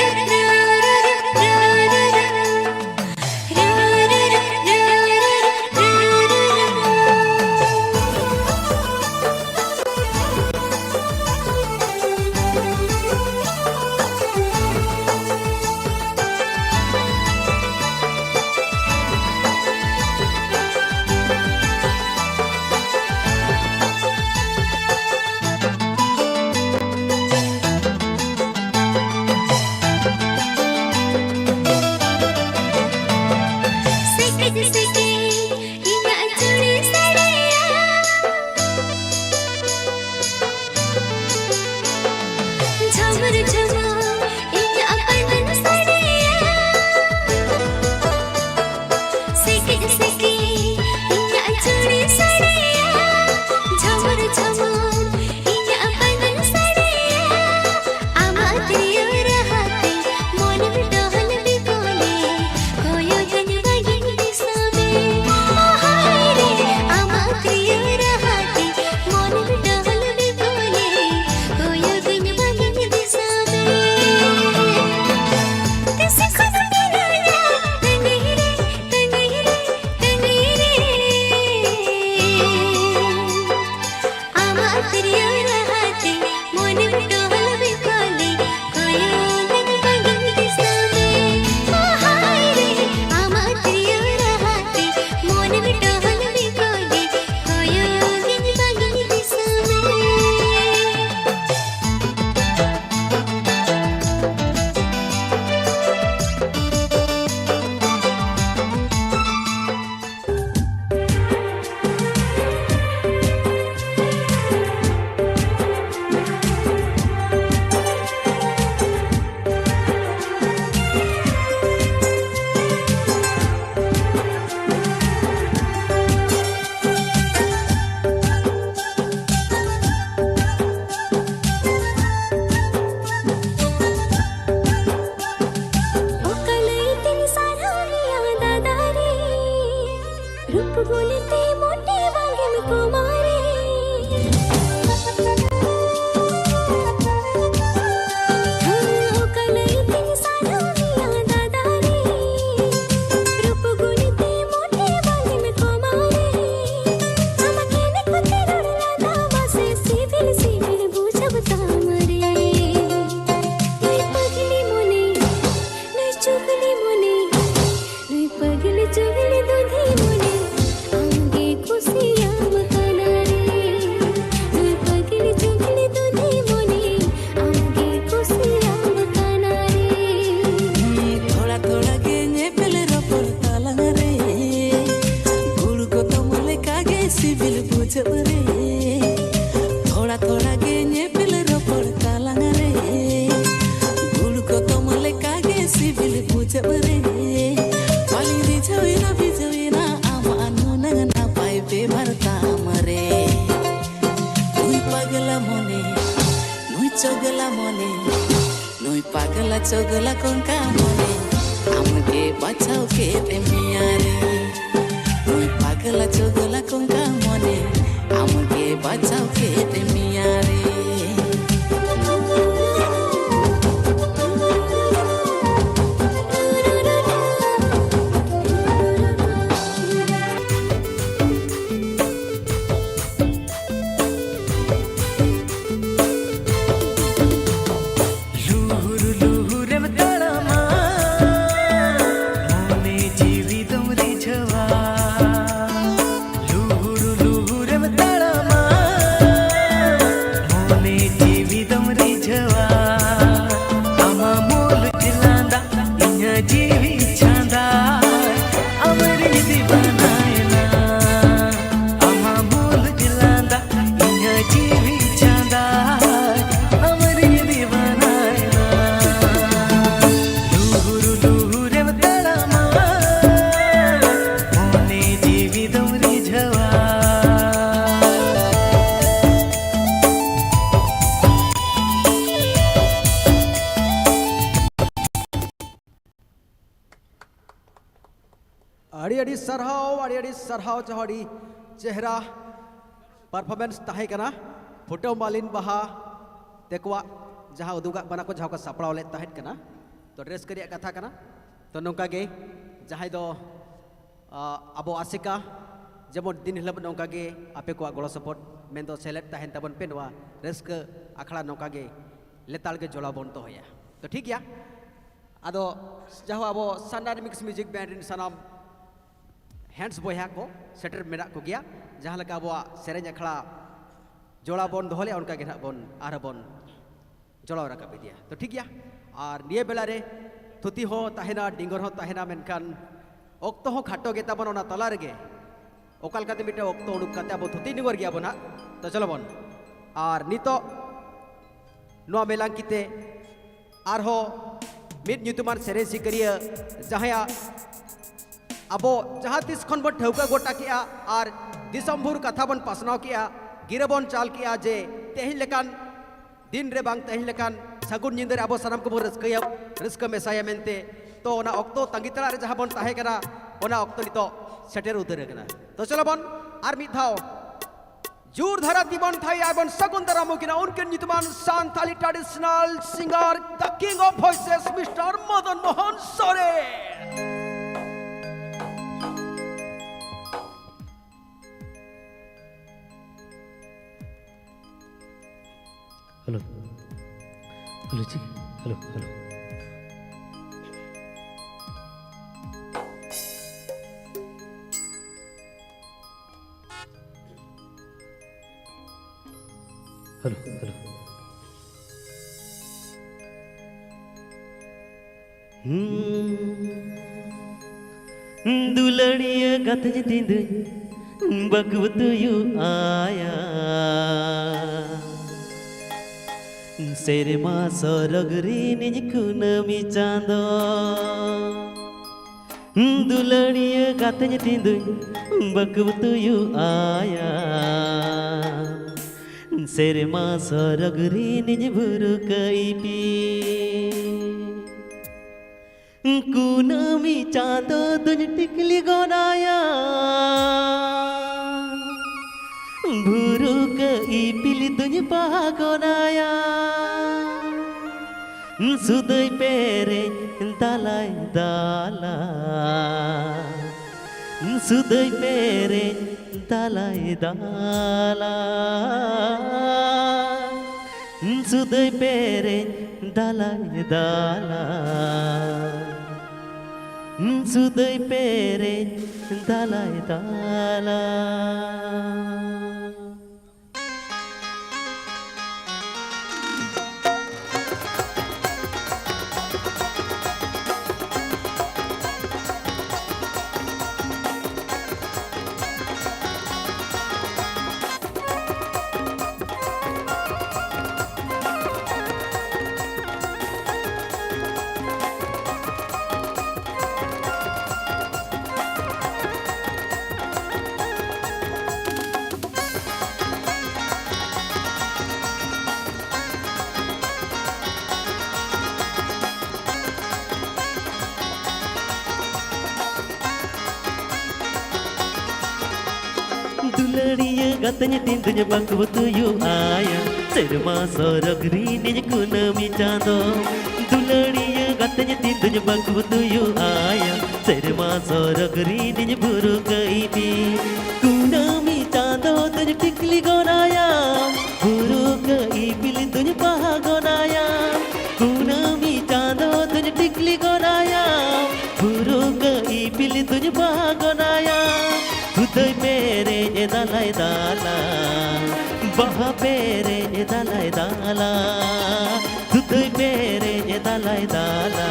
ᱪᱚᱜᱚᱞᱟ ᱢᱚᱱᱮ, ᱱᱩᱭ ᱯᱟᱜᱽᱞᱟ ᱪᱚᱜᱚᱞᱟ ᱠᱚᱝᱠᱟ ᱢᱚᱱᱮ, ᱟᱢᱜᱮ ᱵᱟᱪᱷᱟᱣ ᱠᱮᱫ ᱢᱮᱭᱟ ᱨᱮ᱾ ᱱᱩᱭ ᱯᱟᱜᱽᱞᱟ ᱪᱚᱜᱚᱞᱟ ᱠᱚᱝᱠᱟ ᱢᱚᱱᱮ, ᱟᱢᱜᱮ ᱵᱟᱪᱷᱟᱣ ᱠᱮᱫ ᱢᱮᱭᱟ ᱨᱮ᱾ ᱞᱩᱦᱩᱨ ᱞᱩᱦᱩᱨᱮᱢ ᱛᱟᱲᱟᱢᱟ, ᱢᱚᱱᱮ ᱡᱤᱣᱤ ᱫᱚᱢ ᱨᱤᱡᱷᱟᱹᱣᱟ᱾ ᱞᱩᱦᱩᱨ ᱞᱩᱦᱩᱨᱮᱢ ᱛᱟᱲᱟᱢᱟ, ᱢᱚᱱᱮ ᱡᱤᱣᱤ ᱫᱚᱢ ᱨᱤᱡᱷᱟᱹᱣᱟ᱾ ᱟᱢᱟᱜ ᱢᱩᱞᱩᱡ ᱞᱟᱸᱫᱟ ᱤᱧᱟᱹᱜ ᱡᱤᱣᱤ ᱪᱷᱟᱸᱫᱟ, ᱟᱢᱨᱤᱧ ᱫᱤᱣᱟᱱᱟᱭᱮᱱᱟ᱾ ᱟᱢᱟᱜ ᱢᱩᱞᱩᱡ ᱞᱟᱸᱫᱟ ᱤᱧᱟᱹᱜ ᱡᱤᱣᱤ ᱪᱷᱟᱸᱫᱟ, ᱟᱢᱨᱤᱧ ᱫᱤᱣᱟᱱᱟᱭᱮᱱᱟ᱾ ᱞᱩᱦᱩᱨ ᱞᱩᱦᱩᱨᱮᱢ ᱛᱟᱲᱟᱢᱟ, ᱢᱚᱱᱮ ᱡᱤᱣᱤ ᱫᱚᱢ ᱨᱤᱡᱷᱟᱹᱣᱟ᱾ ᱟᱹᱰᱤ ᱟᱹᱰᱤ ᱥᱟᱨᱦᱟᱣ, ᱟᱹᱰᱤ ᱟᱹᱰᱤ ᱥᱟᱨᱦᱟᱣ, ᱡᱟᱦᱟᱸ ᱟᱹᱰᱤ ᱪᱮᱦᱨᱟ performance ᱛᱟᱦᱮᱸ ᱠᱟᱱᱟ᱾ ᱯᱷᱩᱴᱟᱹᱣ ᱢᱟᱞᱤᱱ ᱵᱟᱦᱟ ᱛᱮᱠᱚᱣᱟᱜ ᱡᱟᱦᱟᱸ ᱩᱫᱩᱜᱟᱜ ᱵᱚᱱᱟ ᱠᱚ, ᱡᱟᱦᱟᱸ ᱠᱚ ᱥᱟᱯᱲᱟᱣ ᱞᱮᱫ ᱛᱟᱦᱮᱸᱫ ᱠᱟᱱᱟ, ᱛᱚ ᱨᱟᱹᱥᱠᱟᱹ ᱨᱮᱭᱟᱜ ᱠᱟᱛᱷᱟ ᱠᱟᱱᱟ᱾ ᱛᱚ ᱱᱚᱝᱠᱟ ᱜᱮ ᱡᱟᱦᱟᱸᱭ ᱫᱚ, ᱟ, ᱟᱵᱚ ᱟᱥᱮᱠᱟ ᱡᱮᱢᱚᱱ ᱫᱤᱱ ᱦᱤᱞᱳᱜ ᱱᱚᱝᱠᱟ ᱜᱮ ᱟᱯᱮ ᱠᱚᱣᱟᱜ ᱜᱚᱲᱚ ᱥᱚᱯᱚᱦᱚᱫ ᱢᱮᱱᱫᱚ ᱥᱮᱞᱮᱫ ᱛᱟᱦᱮᱱ ᱛᱟᱵᱚᱱ ᱯᱮ, ᱱᱚᱣᱟ ᱨᱟᱹᱥᱠᱟᱹ ᱟᱠᱷᱲᱟ ᱱᱚᱝᱠᱟ ᱜᱮ ᱞᱮᱛᱟᱲ ᱜᱮ ᱡᱚᱲᱟᱣ ᱵᱚᱱ ᱫᱚᱦᱚᱭᱟ᱾ ᱛᱚ ᱴᱷᱤᱠ ᱜᱮᱭᱟ, ᱟᱫᱚ ᱡᱟᱦᱟᱸ ᱟᱵᱚ ᱥᱟᱱᱰᱟ ᱨᱤᱢᱤᱠᱥ ᱢᱤᱭᱩᱡᱤᱠ ᱵᱮᱱᱰ ᱨᱮᱱ ᱥᱟᱱᱟᱢ ᱦᱮᱱᱰᱥ ᱵᱚᱭᱦᱟ ᱠᱚ ᱥᱮᱴᱮᱨ ᱢᱮᱱᱟᱜ ᱠᱚᱜᱮᱭᱟ, ᱡᱟᱦᱟᱸ ᱞᱮᱠᱟ ᱟᱵᱚᱣᱟᱜ ᱥᱮᱨᱮᱧ ᱟᱠᱷᱲᱟ ᱡᱚᱲᱟᱣ ᱵᱚᱱ ᱫᱚᱦᱚ ᱞᱮᱫᱼᱟ, ᱚᱱᱠᱟ ᱜᱮ ᱱᱟᱦᱟᱜ ᱵᱚᱱ ᱟᱨᱦᱚᱸ ᱵᱚᱱ ᱡᱚᱲᱟᱣ ᱨᱟᱠᱟᱵ ᱤᱫᱤᱭᱟ᱾ ᱛᱚ ᱴᱷᱤᱠ ᱜᱮᱭᱟ, ᱟᱨ ᱱᱤᱭᱟᱹ ᱵᱮᱞᱟ ᱨᱮ ᱛᱷᱩᱛᱤ ᱦᱚᱸ ᱛᱟᱦᱮᱱᱟ, ᱰᱤᱸᱜᱚᱨ ᱦᱚᱸ ᱛᱟᱦᱮᱱᱟ, ᱢᱮᱱᱠᱷᱟᱱ ᱚᱠᱛᱚ ᱦᱚᱸ ᱠᱷᱟᱴᱚ ᱜᱮᱛᱟ ᱵᱚᱱᱟ᱾ ᱚᱱᱟ ᱛᱟᱞᱟ ᱨᱮᱜᱮ ᱚᱠᱟ ᱞᱮᱠᱟᱛᱮ ᱢᱤᱫᱴᱮᱱ ᱚᱠᱛᱚ ᱩᱰᱩᱠ ᱠᱟᱛᱮ ᱟᱵᱚ ᱛᱷᱩᱛᱤ ᱰᱤᱸᱜᱚᱨ ᱜᱮᱭᱟ ᱵᱚᱱ ᱦᱟᱸᱜ᱾ ᱛᱚ ᱪᱚᱞᱚ ᱵᱚᱱ, ᱟᱨ ᱱᱤᱛᱚᱜ ᱱᱚᱣᱟ ᱢᱮᱞᱟᱝᱠᱤ ᱛᱮ ᱟᱨᱦᱚᱸ ᱢᱤᱫ ᱧᱩᱛᱩᱢᱟᱱ ᱥᱮᱨᱮᱧ ᱥᱤᱠᱟᱹᱨᱤᱭᱟᱹ, ᱡᱟᱦᱟᱸᱭᱟᱜ ᱟᱵᱚ ᱡᱟᱦᱟᱸ ᱛᱤᱥ ᱠᱷᱚᱱ ᱵᱚᱱ ᱴᱷᱟᱹᱣᱠᱟᱹ ᱜᱚᱴᱟ ᱠᱮᱜᱼᱟ ᱟᱨ ᱫᱤᱥᱚᱢ ᱵᱷᱩᱨ ᱠᱟᱛᱷᱟ ᱵᱚᱱ ᱯᱟᱥᱱᱟᱣ ᱠᱮᱜᱼᱟ, ᱜᱤᱨᱟᱹ ᱵᱚᱱ ᱪᱟᱞ ᱠᱮᱜᱼᱟ ᱡᱮ ᱛᱮᱦᱮᱧ ᱞᱮᱠᱟᱱ ᱫᱤᱱ ᱨᱮ ᱵᱟᱝ ᱛᱟᱦᱮᱸ ᱞᱮᱠᱷᱟᱱ ᱥᱟᱹᱜᱩᱱ ᱧᱤᱫᱟᱹ ᱨᱮ ᱟᱵᱚ ᱥᱟᱱᱟᱢ ᱠᱚᱵᱚᱱ ᱨᱟᱹᱥᱠᱟᱹᱭᱟ, ᱨᱟᱹᱥᱠᱟᱹ ᱢᱮᱥᱟᱭᱟ ᱢᱮᱱᱛᱮ᱾ ᱛᱚ, ᱚᱱᱟ ᱚᱠᱛᱚ ᱛᱟᱺᱜᱤ ᱛᱟᱲᱟᱜ ᱨᱮ ᱡᱟᱦᱟᱸ ᱵᱚᱱ ᱛᱟᱦᱮᱸ ᱠᱟᱱᱟ, ᱚᱱᱟ ᱚᱠᱛᱚ ᱱᱤᱛᱚᱜ ᱥᱮᱴᱮᱨ ᱩᱛᱟᱹᱨ ᱟᱠᱟᱱᱟ᱾ ᱛᱚ, ᱪᱚᱞᱚ ᱵᱚᱱ ᱟᱨ ᱢᱤᱫ ᱫᱷᱟᱣ ᱡᱳᱨ ᱫᱷᱟᱨᱟ ᱛᱤ ᱵᱚᱱ ᱛᱷᱟᱭᱟ ᱟᱨ ᱵᱚᱱ ᱥᱟᱹᱜᱩᱱ ᱫᱟᱨᱟᱢ ᱠᱤᱱᱟ ᱩᱱᱠᱤᱱ ᱧᱩᱛᱩᱢᱟᱱ Santali traditional singer, the king of voices, Mister Madan Mohan Soren. Hello. Hello, ᱪᱮᱫ? Hello, hello. Hello, hello. ᱦᱩᱸ᱾ ᱫᱩᱞᱟᱹᱲᱤᱭᱟᱹ ᱜᱟᱛᱮᱧ ᱛᱤᱧ ᱫᱩᱧ ᱵᱟᱹᱠᱩ ᱛᱩᱭᱩ ᱟᱭᱟ᱾ ᱥᱮᱨᱢᱟ ᱥᱚᱨᱚᱜᱽ ᱨᱤᱱᱤᱡ ᱠᱩᱱᱟᱹᱢᱤ ᱪᱟᱸᱫᱚ᱾ ᱫᱩᱞᱟᱹᱲᱤᱭᱟᱹ ᱜᱟᱛᱮᱧ ᱛᱤᱧ ᱫᱩᱧ ᱵᱟᱹᱠᱩ ᱛᱩᱭᱩ ᱟᱭᱟ᱾ ᱥᱮᱨᱢᱟ ᱥᱚᱨᱚᱜᱽ ᱨᱤᱱᱤᱡ ᱵᱷᱩᱨᱩᱠᱟᱹ ᱤᱯᱤᱞ᱾ ᱠᱩᱱᱟᱹᱢᱤ ᱪᱟᱸᱫᱚ ᱫᱩᱧ ᱴᱤᱠᱞᱤ ᱜᱚᱱᱟᱭᱟ, ᱵᱷᱩᱨᱩᱠᱟᱹ ᱤᱯᱤᱞ ᱫᱩᱧ ᱯᱟᱜᱚᱱᱟᱭᱟ᱾ ᱥᱩᱫᱟᱹᱭ ᱯᱮᱨᱮᱡ ᱫᱟᱞᱟᱭ ᱫᱟᱞᱟ, ᱥᱩᱫᱟᱹᱭ ᱯᱮᱨᱮᱡ ᱫᱟᱞᱟᱭ ᱫᱟᱞᱟ᱾ ᱥᱩᱫᱟᱹᱭ ᱯᱮᱨᱮᱡ ᱫᱟᱞᱟᱭ ᱫᱟᱞᱟ, ᱥᱩᱫᱟᱹᱭ ᱯᱮᱨᱮᱡ ᱫᱟᱞᱟᱭ ᱫᱟᱞᱟ᱾ ᱜᱟᱛᱮ ᱧᱩᱛᱩᱢ ᱫᱩᱧ ᱵᱟᱠᱩ ᱛᱩᱭᱩ ᱟᱭᱟ, ᱥᱮᱨᱢᱟ ᱥᱚᱨᱚᱜᱽ ᱨᱤᱱᱤᱡ ᱠᱩᱱᱟᱹᱢᱤ ᱪᱟᱸᱫᱚ᱾ ᱫᱩᱞᱟᱹᱲᱤᱭᱟᱹ ᱜᱟᱛᱮ ᱧᱩᱛᱩᱢ ᱫᱩᱧ ᱵᱟᱠᱩ ᱛᱩᱭᱩ ᱟᱭᱟ, ᱥᱮᱨᱢᱟ ᱥᱚᱨᱚᱜᱽ ᱨᱤᱱᱤᱡ ᱵᱷᱩᱨᱩᱠᱟᱹ ᱤᱯᱤᱞ᱾ ᱠᱩᱱᱟᱹᱢᱤ ᱪᱟᱸᱫᱚ ᱫᱩᱧ ᱴᱤᱠᱞᱤ ᱜᱚᱱᱟᱭᱟ, ᱵᱷᱩᱨᱩᱠᱟᱹ ᱤᱯᱤᱞ ᱫᱩᱧ ᱵᱟᱦᱟ ᱜᱚᱱᱟᱭᱟ᱾ ᱠᱩᱱᱟᱹᱢᱤ ᱪᱟᱸᱫᱚ ᱫᱩᱧ ᱴᱤᱠᱞᱤ ᱜᱚᱱᱟᱭᱟ, ᱵᱷᱩᱨᱩᱠᱟᱹ ᱤᱯᱤᱞ ᱫᱩᱧ ᱵᱟᱦᱟ ᱜᱚᱱᱟᱭᱟ᱾ ᱦᱩᱫᱟᱹᱭ ᱯᱮᱨᱮᱡ ᱮ ᱫᱟᱞᱟᱭ ᱫᱟᱞᱟ, ᱵᱟᱦᱟ ᱯᱮᱨᱮᱡ ᱮ ᱫᱟᱞᱟᱭ ᱫᱟᱞᱟ᱾ ᱦᱩᱫᱟᱹᱭ ᱯᱮᱨᱮᱡ ᱮ ᱫᱟᱞᱟᱭ ᱫᱟᱞᱟ,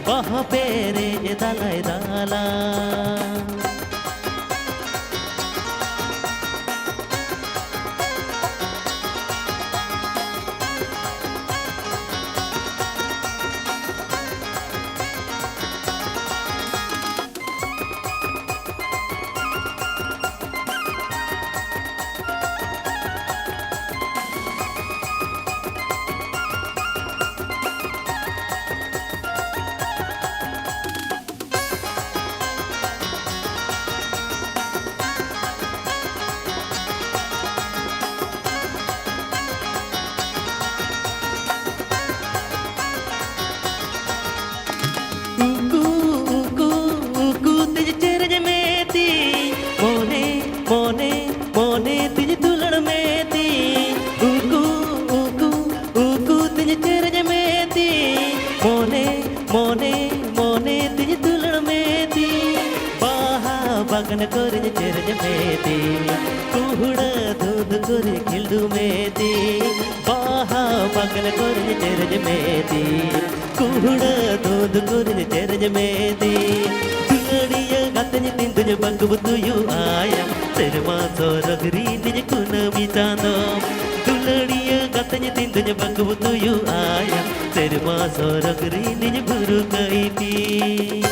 ᱵᱟᱦᱟ ᱯᱮᱨᱮᱡ ᱮ ᱫᱟᱞᱟᱭ ᱫᱟᱞᱟ᱾ ᱩᱠᱩ, ᱩᱠᱩ, ᱩᱠᱩ ᱛᱤᱧ ᱪᱮᱨᱮᱧ ᱢᱮ ᱛᱤᱧ, ᱢᱚᱱᱮ, ᱢᱚᱱᱮ, ᱢᱚᱱᱮ ᱛᱤᱧ ᱫᱩᱞᱟᱹᱲ ᱢᱮ ᱛᱤᱧ᱾ ᱩᱠᱩ, ᱩᱠᱩ, ᱩᱠᱩ ᱛᱤᱧ ᱪᱮᱨᱮᱧ ᱢᱮ ᱛᱤᱧ, ᱢᱚᱱᱮ, ᱢᱚᱱᱮ, ᱢᱚᱱᱮ ᱛᱤᱧ ᱫᱩᱞᱟᱹᱲ ᱢᱮ ᱛᱤᱧ᱾ ᱵᱟᱦᱟ ᱵᱟᱜᱟᱱ ᱠᱚᱨᱮᱧ ᱪᱮᱨᱮᱧ ᱢᱮ ᱛᱤᱧ, ᱠᱩᱦᱲᱟᱹ ᱫᱩᱸᱫ ᱠᱚᱨᱮ ᱠᱷᱤᱞᱰᱩ ᱢᱮ ᱛᱤᱧ᱾ ᱵᱟᱦᱟ ᱵᱟᱜᱟᱱ ᱠᱚᱨᱮᱧ ᱪᱮᱨᱮᱧ ᱢᱮ ᱛᱤᱧ, ᱠᱩᱦᱲᱟᱹ ᱫᱩᱸᱫ ᱠᱚᱨᱮᱧ ᱪᱮᱨᱮᱧ ᱢᱮ ᱛᱤᱧ᱾ ᱫᱩᱞᱟᱹᱲᱤᱭᱟᱹ ᱜᱟᱛᱮ ᱧᱩᱛᱩᱢ ᱫᱩᱧ ᱵᱟᱠᱩ ᱛᱩᱭᱩ ᱟᱭᱟ, ᱥᱮᱨᱢᱟ ᱥᱚᱨᱚᱜᱽ ᱨᱤᱱᱤᱡ ᱠᱩᱱᱟᱹᱢᱤ ᱪᱟᱸᱫᱚ᱾ ᱫᱩᱞᱟᱹᱲᱤᱭᱟᱹ ᱜᱟᱛᱮ ᱧᱩᱛᱩᱢ ᱫᱩᱧ ᱵᱟᱠᱩ ᱛᱩᱭᱩ ᱟᱭᱟ, ᱥᱮᱨᱢᱟ ᱥᱚᱨᱚᱜᱽ ᱨᱤᱱᱤᱡ ᱵᱷᱩᱨᱩᱠᱟᱹ ᱤᱯᱤᱞ᱾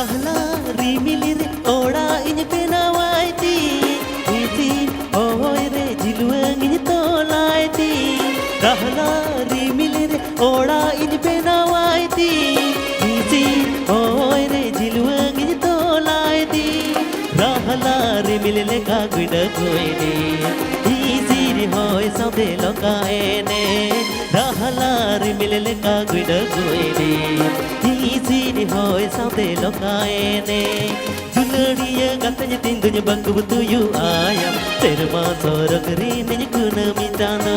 ᱨᱟᱦᱞᱟ ᱨᱤᱢᱤᱞ ᱨᱮ ᱚᱲᱟᱜ ᱤᱧ ᱵᱮᱱᱟᱣᱟᱭ ᱛᱤᱧ, ᱦᱤᱸᱥᱤᱫ ᱦᱚᱭ ᱨᱮ ᱡᱤᱞᱣᱟᱹᱝ ᱤᱧ ᱛᱚᱞᱟᱭ ᱛᱤᱧ᱾ ᱨᱟᱦᱞᱟ ᱨᱤᱢᱤᱞ ᱨᱮ ᱚᱲᱟᱜ ᱤᱧ ᱵᱮᱱᱟᱣᱟᱭ ᱛᱤᱧ, ᱦᱤᱸᱥᱤᱫ ᱦᱚᱭ ᱨᱮ ᱡᱤᱞᱣᱟᱹᱝ ᱤᱧ ᱛᱚᱞᱟᱭ ᱛᱤᱧ᱾ ᱨᱟᱦᱞᱟ ᱨᱤᱢᱤᱞ ᱞᱮᱠᱟ ᱜᱩᱸᱰᱟᱹ ᱜᱩᱸᱭᱰᱤ, ᱦᱤᱸᱥᱤᱫ ᱦᱚᱭ ᱥᱟᱶᱛᱮ ᱞᱚᱠᱟ ᱮᱱᱮᱡ᱾ ᱨᱟᱦᱞᱟ ᱨᱤᱢᱤᱞ ᱞᱮᱠᱟ ᱜᱩᱸᱰᱟᱹ ᱜᱩᱸᱭᱰᱤ, ᱦᱤᱸᱥᱤᱫ ᱦᱚᱭ ᱥᱟᱶᱛᱮ ᱞᱚᱠᱟ ᱮᱱᱮᱡ᱾ ᱫᱩᱞᱟᱹᱲᱤᱭᱟᱹ ᱜᱟᱛᱮ ᱧᱩᱛᱩᱢ ᱫᱩᱧ ᱵᱟᱹᱠᱩᱵ ᱛᱩᱭᱩ ᱟᱭᱟᱢ, ᱥᱮᱨᱢᱟ ᱥᱚᱨᱚᱜᱽ ᱨᱤᱱᱤᱡ ᱠᱩᱱᱟᱹᱢᱤ ᱪᱟᱸᱫᱚ᱾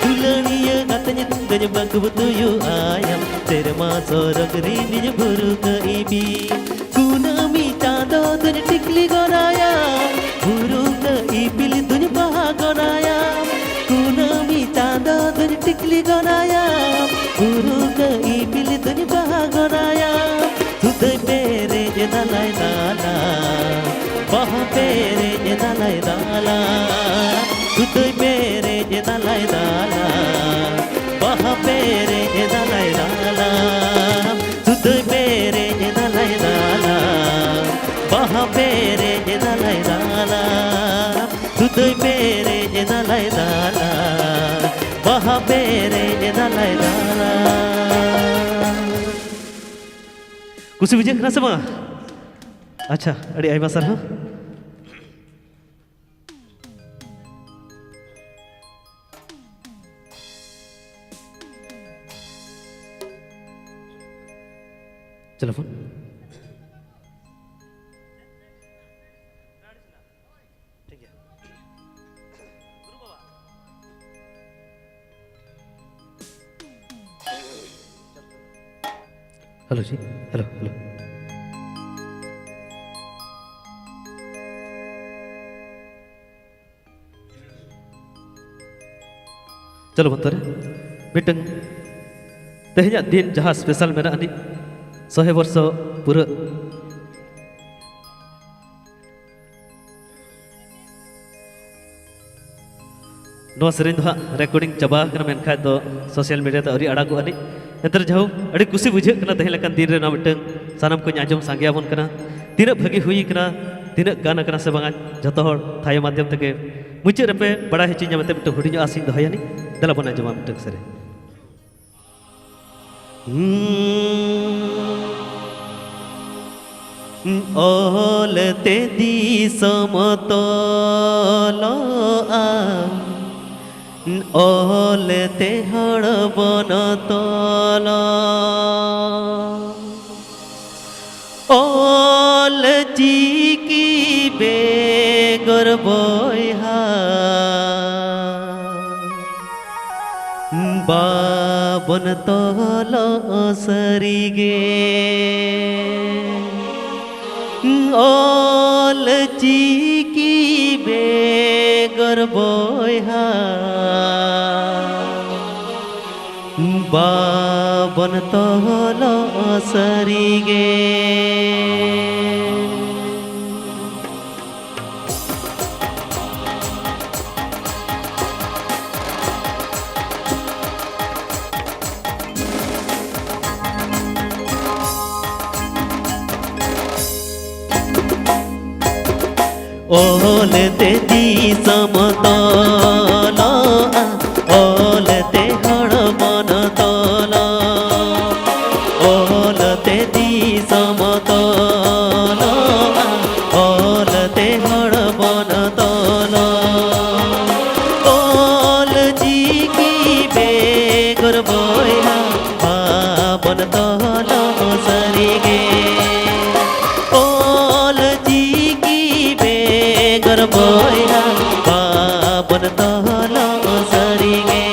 ᱫᱩᱞᱟᱹᱲᱤᱭᱟᱹ ᱜᱟᱛᱮ ᱧᱩᱛᱩᱢ ᱫᱩᱧ ᱵᱟᱹᱠᱩᱵ ᱛᱩᱭᱩ ᱟᱭᱟᱢ, ᱥᱮᱨᱢᱟ ᱥᱚᱨᱚᱜᱽ ᱨᱤᱱᱤᱡ ᱵᱷᱩᱨᱩᱠᱟᱹ ᱤᱯᱤᱞ᱾ ᱠᱩᱱᱟᱹᱢᱤ ᱪᱟᱸᱫᱚ ᱫᱩᱧ ᱴᱤᱠᱞᱤ ᱜᱚᱨᱟᱭᱟ, ᱵᱷᱩᱨᱩᱠᱟᱹ ᱤᱯᱤᱞ ᱫᱩᱧ ᱵᱟᱦᱟ ᱜᱚᱨᱟᱭᱟ᱾ ᱠᱩᱱᱟᱹᱢᱤ ᱪᱟᱸᱫᱚ ᱫᱩᱧ ᱴᱤᱠᱞᱤ ᱜᱚᱨᱟᱭᱟ, ᱵᱷᱩᱨᱩᱠᱟᱹ ᱤᱯᱤᱞ ᱫᱩᱧ ᱵᱟᱦᱟ ᱜᱚᱨᱟᱭᱟ᱾ ᱥᱩᱫᱷᱟᱹᱭ ᱯᱮᱨᱮᱡ ᱮᱫᱟᱞᱟᱭ ᱫᱟᱞᱟ, ᱵᱟᱦᱟ ᱯᱮᱨᱮᱡ ᱮᱫᱟᱞᱟᱭ ᱫᱟᱞᱟ᱾ ᱥᱩᱫᱷᱟᱹᱭ ᱯᱮᱨᱮᱡ ᱮᱫᱟᱞᱟᱭ ᱫᱟᱞᱟ, ᱵᱟᱦᱟ ᱯᱮᱨᱮᱡ ᱮᱫᱟᱞᱟᱭ ᱫᱟᱞᱟ᱾ ᱥᱩᱫᱷᱟᱹᱭ ᱯᱮᱨᱮᱡ ᱮᱫᱟᱞᱟᱭ ᱫᱟᱞᱟ, ᱵᱟᱦᱟ ᱯᱮᱨᱮᱡ ᱮᱫᱟᱞᱟᱭ ᱫᱟᱞᱟ᱾ ᱥᱩᱫᱷᱟᱹᱭ ᱯᱮᱨᱮᱡ ᱮᱫᱟᱞᱟᱭ ᱫᱟᱞᱟ, ᱵᱟᱦᱟ ᱯᱮᱨᱮᱡ ᱮᱫᱟᱞᱟᱭ ᱫᱟᱞᱟ᱾ ᱠᱩᱥᱤ ᱵᱩᱡᱷᱟᱹᱜ ᱠᱟᱱᱟ ᱥᱮ ᱵᱟᱝ? ᱟᱪᱪᱷᱟ, ᱟᱹᱰᱤ ᱟᱭᱢᱟ ᱥᱟᱨᱦᱟᱣ᱾ ᱪᱮᱞᱮ ᱯᱷᱳᱱ? ᱴᱷᱤᱠ ᱜᱮᱭᱟ᱾ ᱦᱮᱞᱳ ᱡᱤ, ᱦᱮᱞᱳ, ᱦᱮᱞᱳ᱾ ᱪᱚᱞᱚ ᱵᱚᱱ ᱛᱚᱨᱮ ᱢᱤᱫᱴᱟᱝ ᱛᱮᱦᱮᱧᱟᱜ ᱫᱤᱱ ᱡᱟᱦᱟᱸ ᱥᱯᱮᱥᱟᱞ ᱢᱮᱱᱟᱜ ᱟᱹᱱᱤᱡ, ᱥᱚᱦᱮ ᱵᱚᱨᱥᱚ ᱯᱩᱨᱟᱹᱜ᱾ ᱱᱚᱣᱟ ᱥᱮᱨᱮᱧ ᱫᱚ ᱦᱟᱸᱜ ᱨᱮᱠᱚᱨᱰᱤᱝ ᱪᱟᱵᱟ ᱟᱠᱟᱱᱟ, ᱢᱮᱱᱠᱷᱟᱡ ᱫᱚ ᱥᱳᱥᱟᱞ ᱢᱤᱰᱤᱭᱟ ᱛᱮ ᱟᱹᱣᱨᱤ ᱟᱲᱟᱜᱚᱜ ᱟᱹᱱᱤᱡ᱾ ᱮᱱᱛᱮ ᱨᱮᱦᱚᱸ ᱟᱹᱰᱤ ᱠᱩᱥᱤ ᱵᱩᱡᱷᱟᱹᱜ ᱠᱟᱱᱟ ᱛᱮᱦᱮᱧ ᱞᱮᱠᱟᱱ ᱫᱤᱱ ᱨᱮ ᱱᱚᱣᱟ ᱢᱤᱫᱴᱟᱝ ᱥᱟᱱᱟᱢ ᱠᱚᱧ ᱟᱸᱡᱚᱢ ᱥᱟᱸᱜᱮ ᱟᱵᱚᱱ ᱠᱟᱱᱟ᱾ ᱛᱤᱱᱟᱹᱜ ᱵᱷᱟᱹᱜᱤ ᱦᱩᱭ ᱠᱟᱱᱟ, ᱛᱤᱱᱟᱹᱜ ᱜᱟᱱ ᱟᱠᱟᱱᱟ ᱥᱮ ᱵᱟᱝᱟ, ᱡᱷᱚᱛᱚ ᱦᱚᱲ ᱛᱷᱟᱭᱚ ᱢᱟᱫᱽᱫᱷᱚᱢ ᱛᱮᱜᱮ ᱢᱩᱪᱟᱹᱫ ᱨᱮᱯᱮ ᱵᱟᱲᱟᱭ ᱦᱚᱪᱚᱧᱟ ᱢᱮᱱᱛᱮ ᱢᱤᱫᱴᱟᱝ ᱦᱩᱰᱤᱧᱚᱜ ᱟᱥᱤᱧ ᱫᱚᱦᱚᱭᱟ ᱱᱤᱧ᱾ ᱫᱮᱞᱟ ᱵᱚᱱ ᱟᱸᱡᱚᱢᱟ ᱢᱤᱫᱴᱟᱝ ᱥᱮᱨᱮᱧ᱾ ᱚᱞ ᱛᱮ ᱫᱤᱥᱚᱢ ᱛᱚᱞᱚᱜᱼᱟ, ᱚᱞ ᱛᱮ ᱦᱚᱲ ᱵᱚᱱ ᱛᱚᱞᱚ᱾ ᱚᱞ ᱪᱤᱠᱤ ᱵᱮᱜᱚᱨ ᱵᱚᱭᱦᱟ ᱵᱟᱵᱚᱱ ᱛᱚᱞᱚᱜ ᱥᱟᱹᱨᱤᱜᱮ᱾ ᱚᱞ ᱪᱤᱠᱤ ᱵᱮᱜᱚᱨ ᱵᱚᱭᱦᱟ ᱵᱟᱵᱚᱱ ᱛᱚᱞᱚᱜ ᱥᱟᱹᱨᱤᱜᱮ᱾ ᱚᱞ ᱛᱮ ᱫᱤᱥᱚᱢ ᱛᱚᱞᱚᱜᱼᱟ, ᱚᱞ ᱛᱮ ᱦᱚᱲ ᱵᱚᱱ ᱛᱚᱞᱚ᱾ ᱚᱞ ᱛᱮ ᱫᱤᱥᱚᱢ ᱛᱚᱞᱚᱜᱼᱟ, ᱚᱞ ᱛᱮ ᱦᱚᱲ ᱵᱚᱱ ᱛᱚᱞᱚ᱾ ᱚᱞ ᱪᱤᱠᱤ ᱵᱮᱜᱚᱨ ᱵᱚᱭᱦᱟ ᱵᱟᱵᱚᱱ ᱛᱚᱞᱚ ᱥᱟᱹᱨᱤᱜᱮ᱾ ᱚᱞ ᱪᱤᱠᱤ ᱵᱮᱜᱚᱨ ᱵᱚᱭᱦᱟ ᱵᱟᱵᱚᱱ ᱛᱚᱞᱚ ᱥᱟᱹᱨᱤᱜᱮ᱾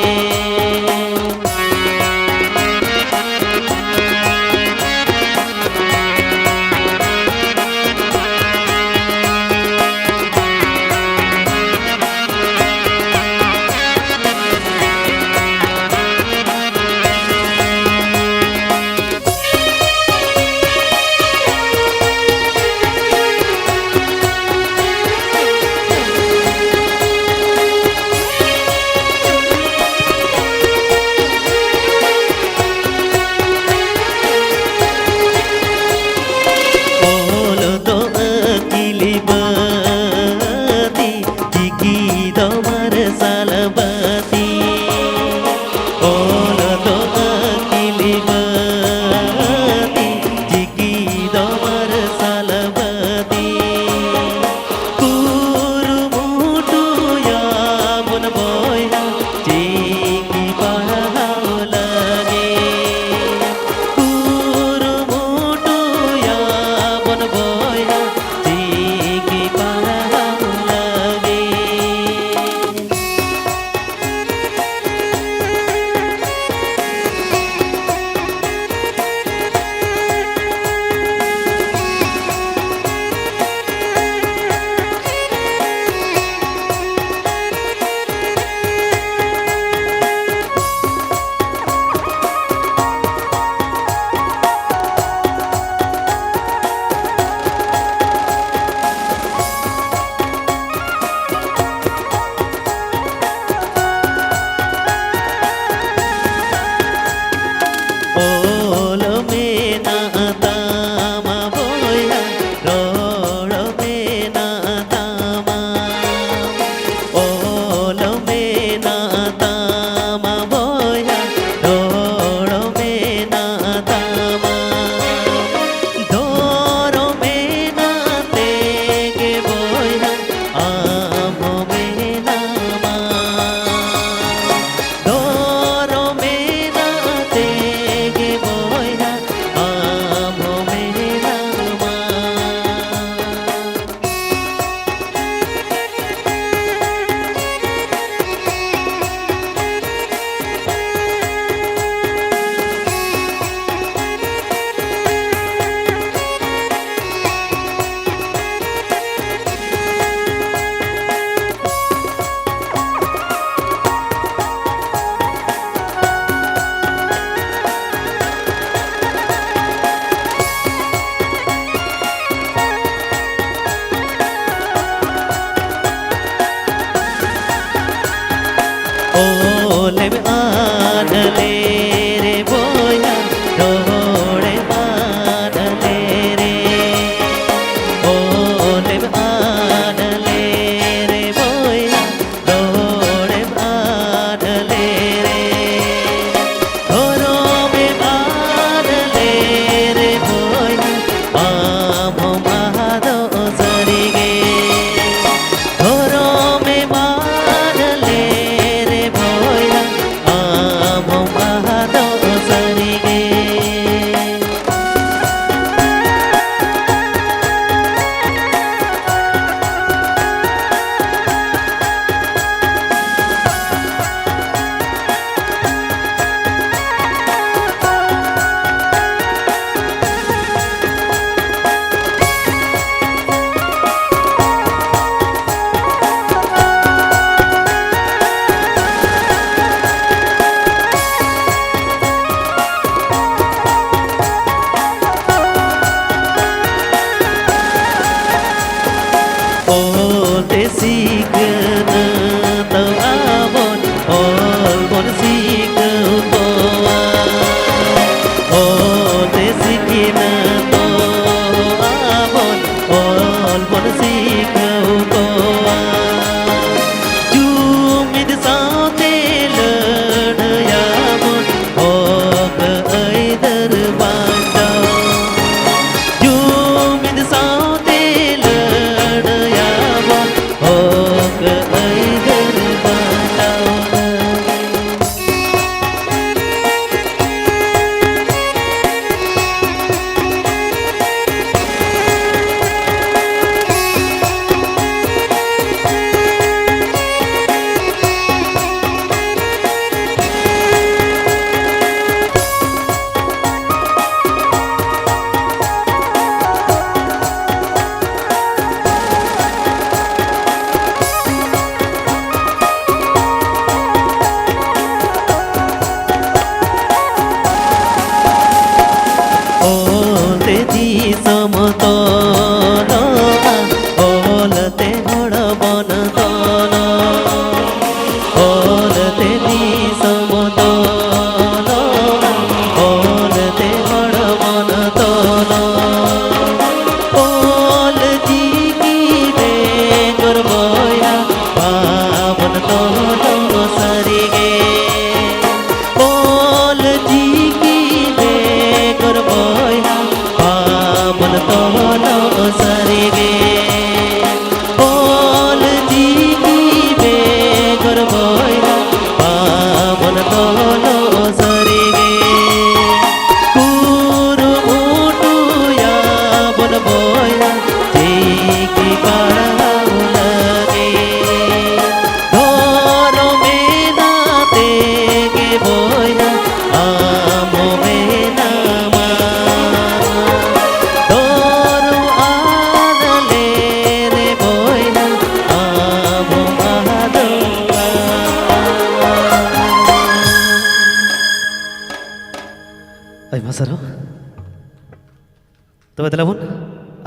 ᱛᱚᱵᱮ ᱫᱮᱞᱟ ᱵᱚᱱ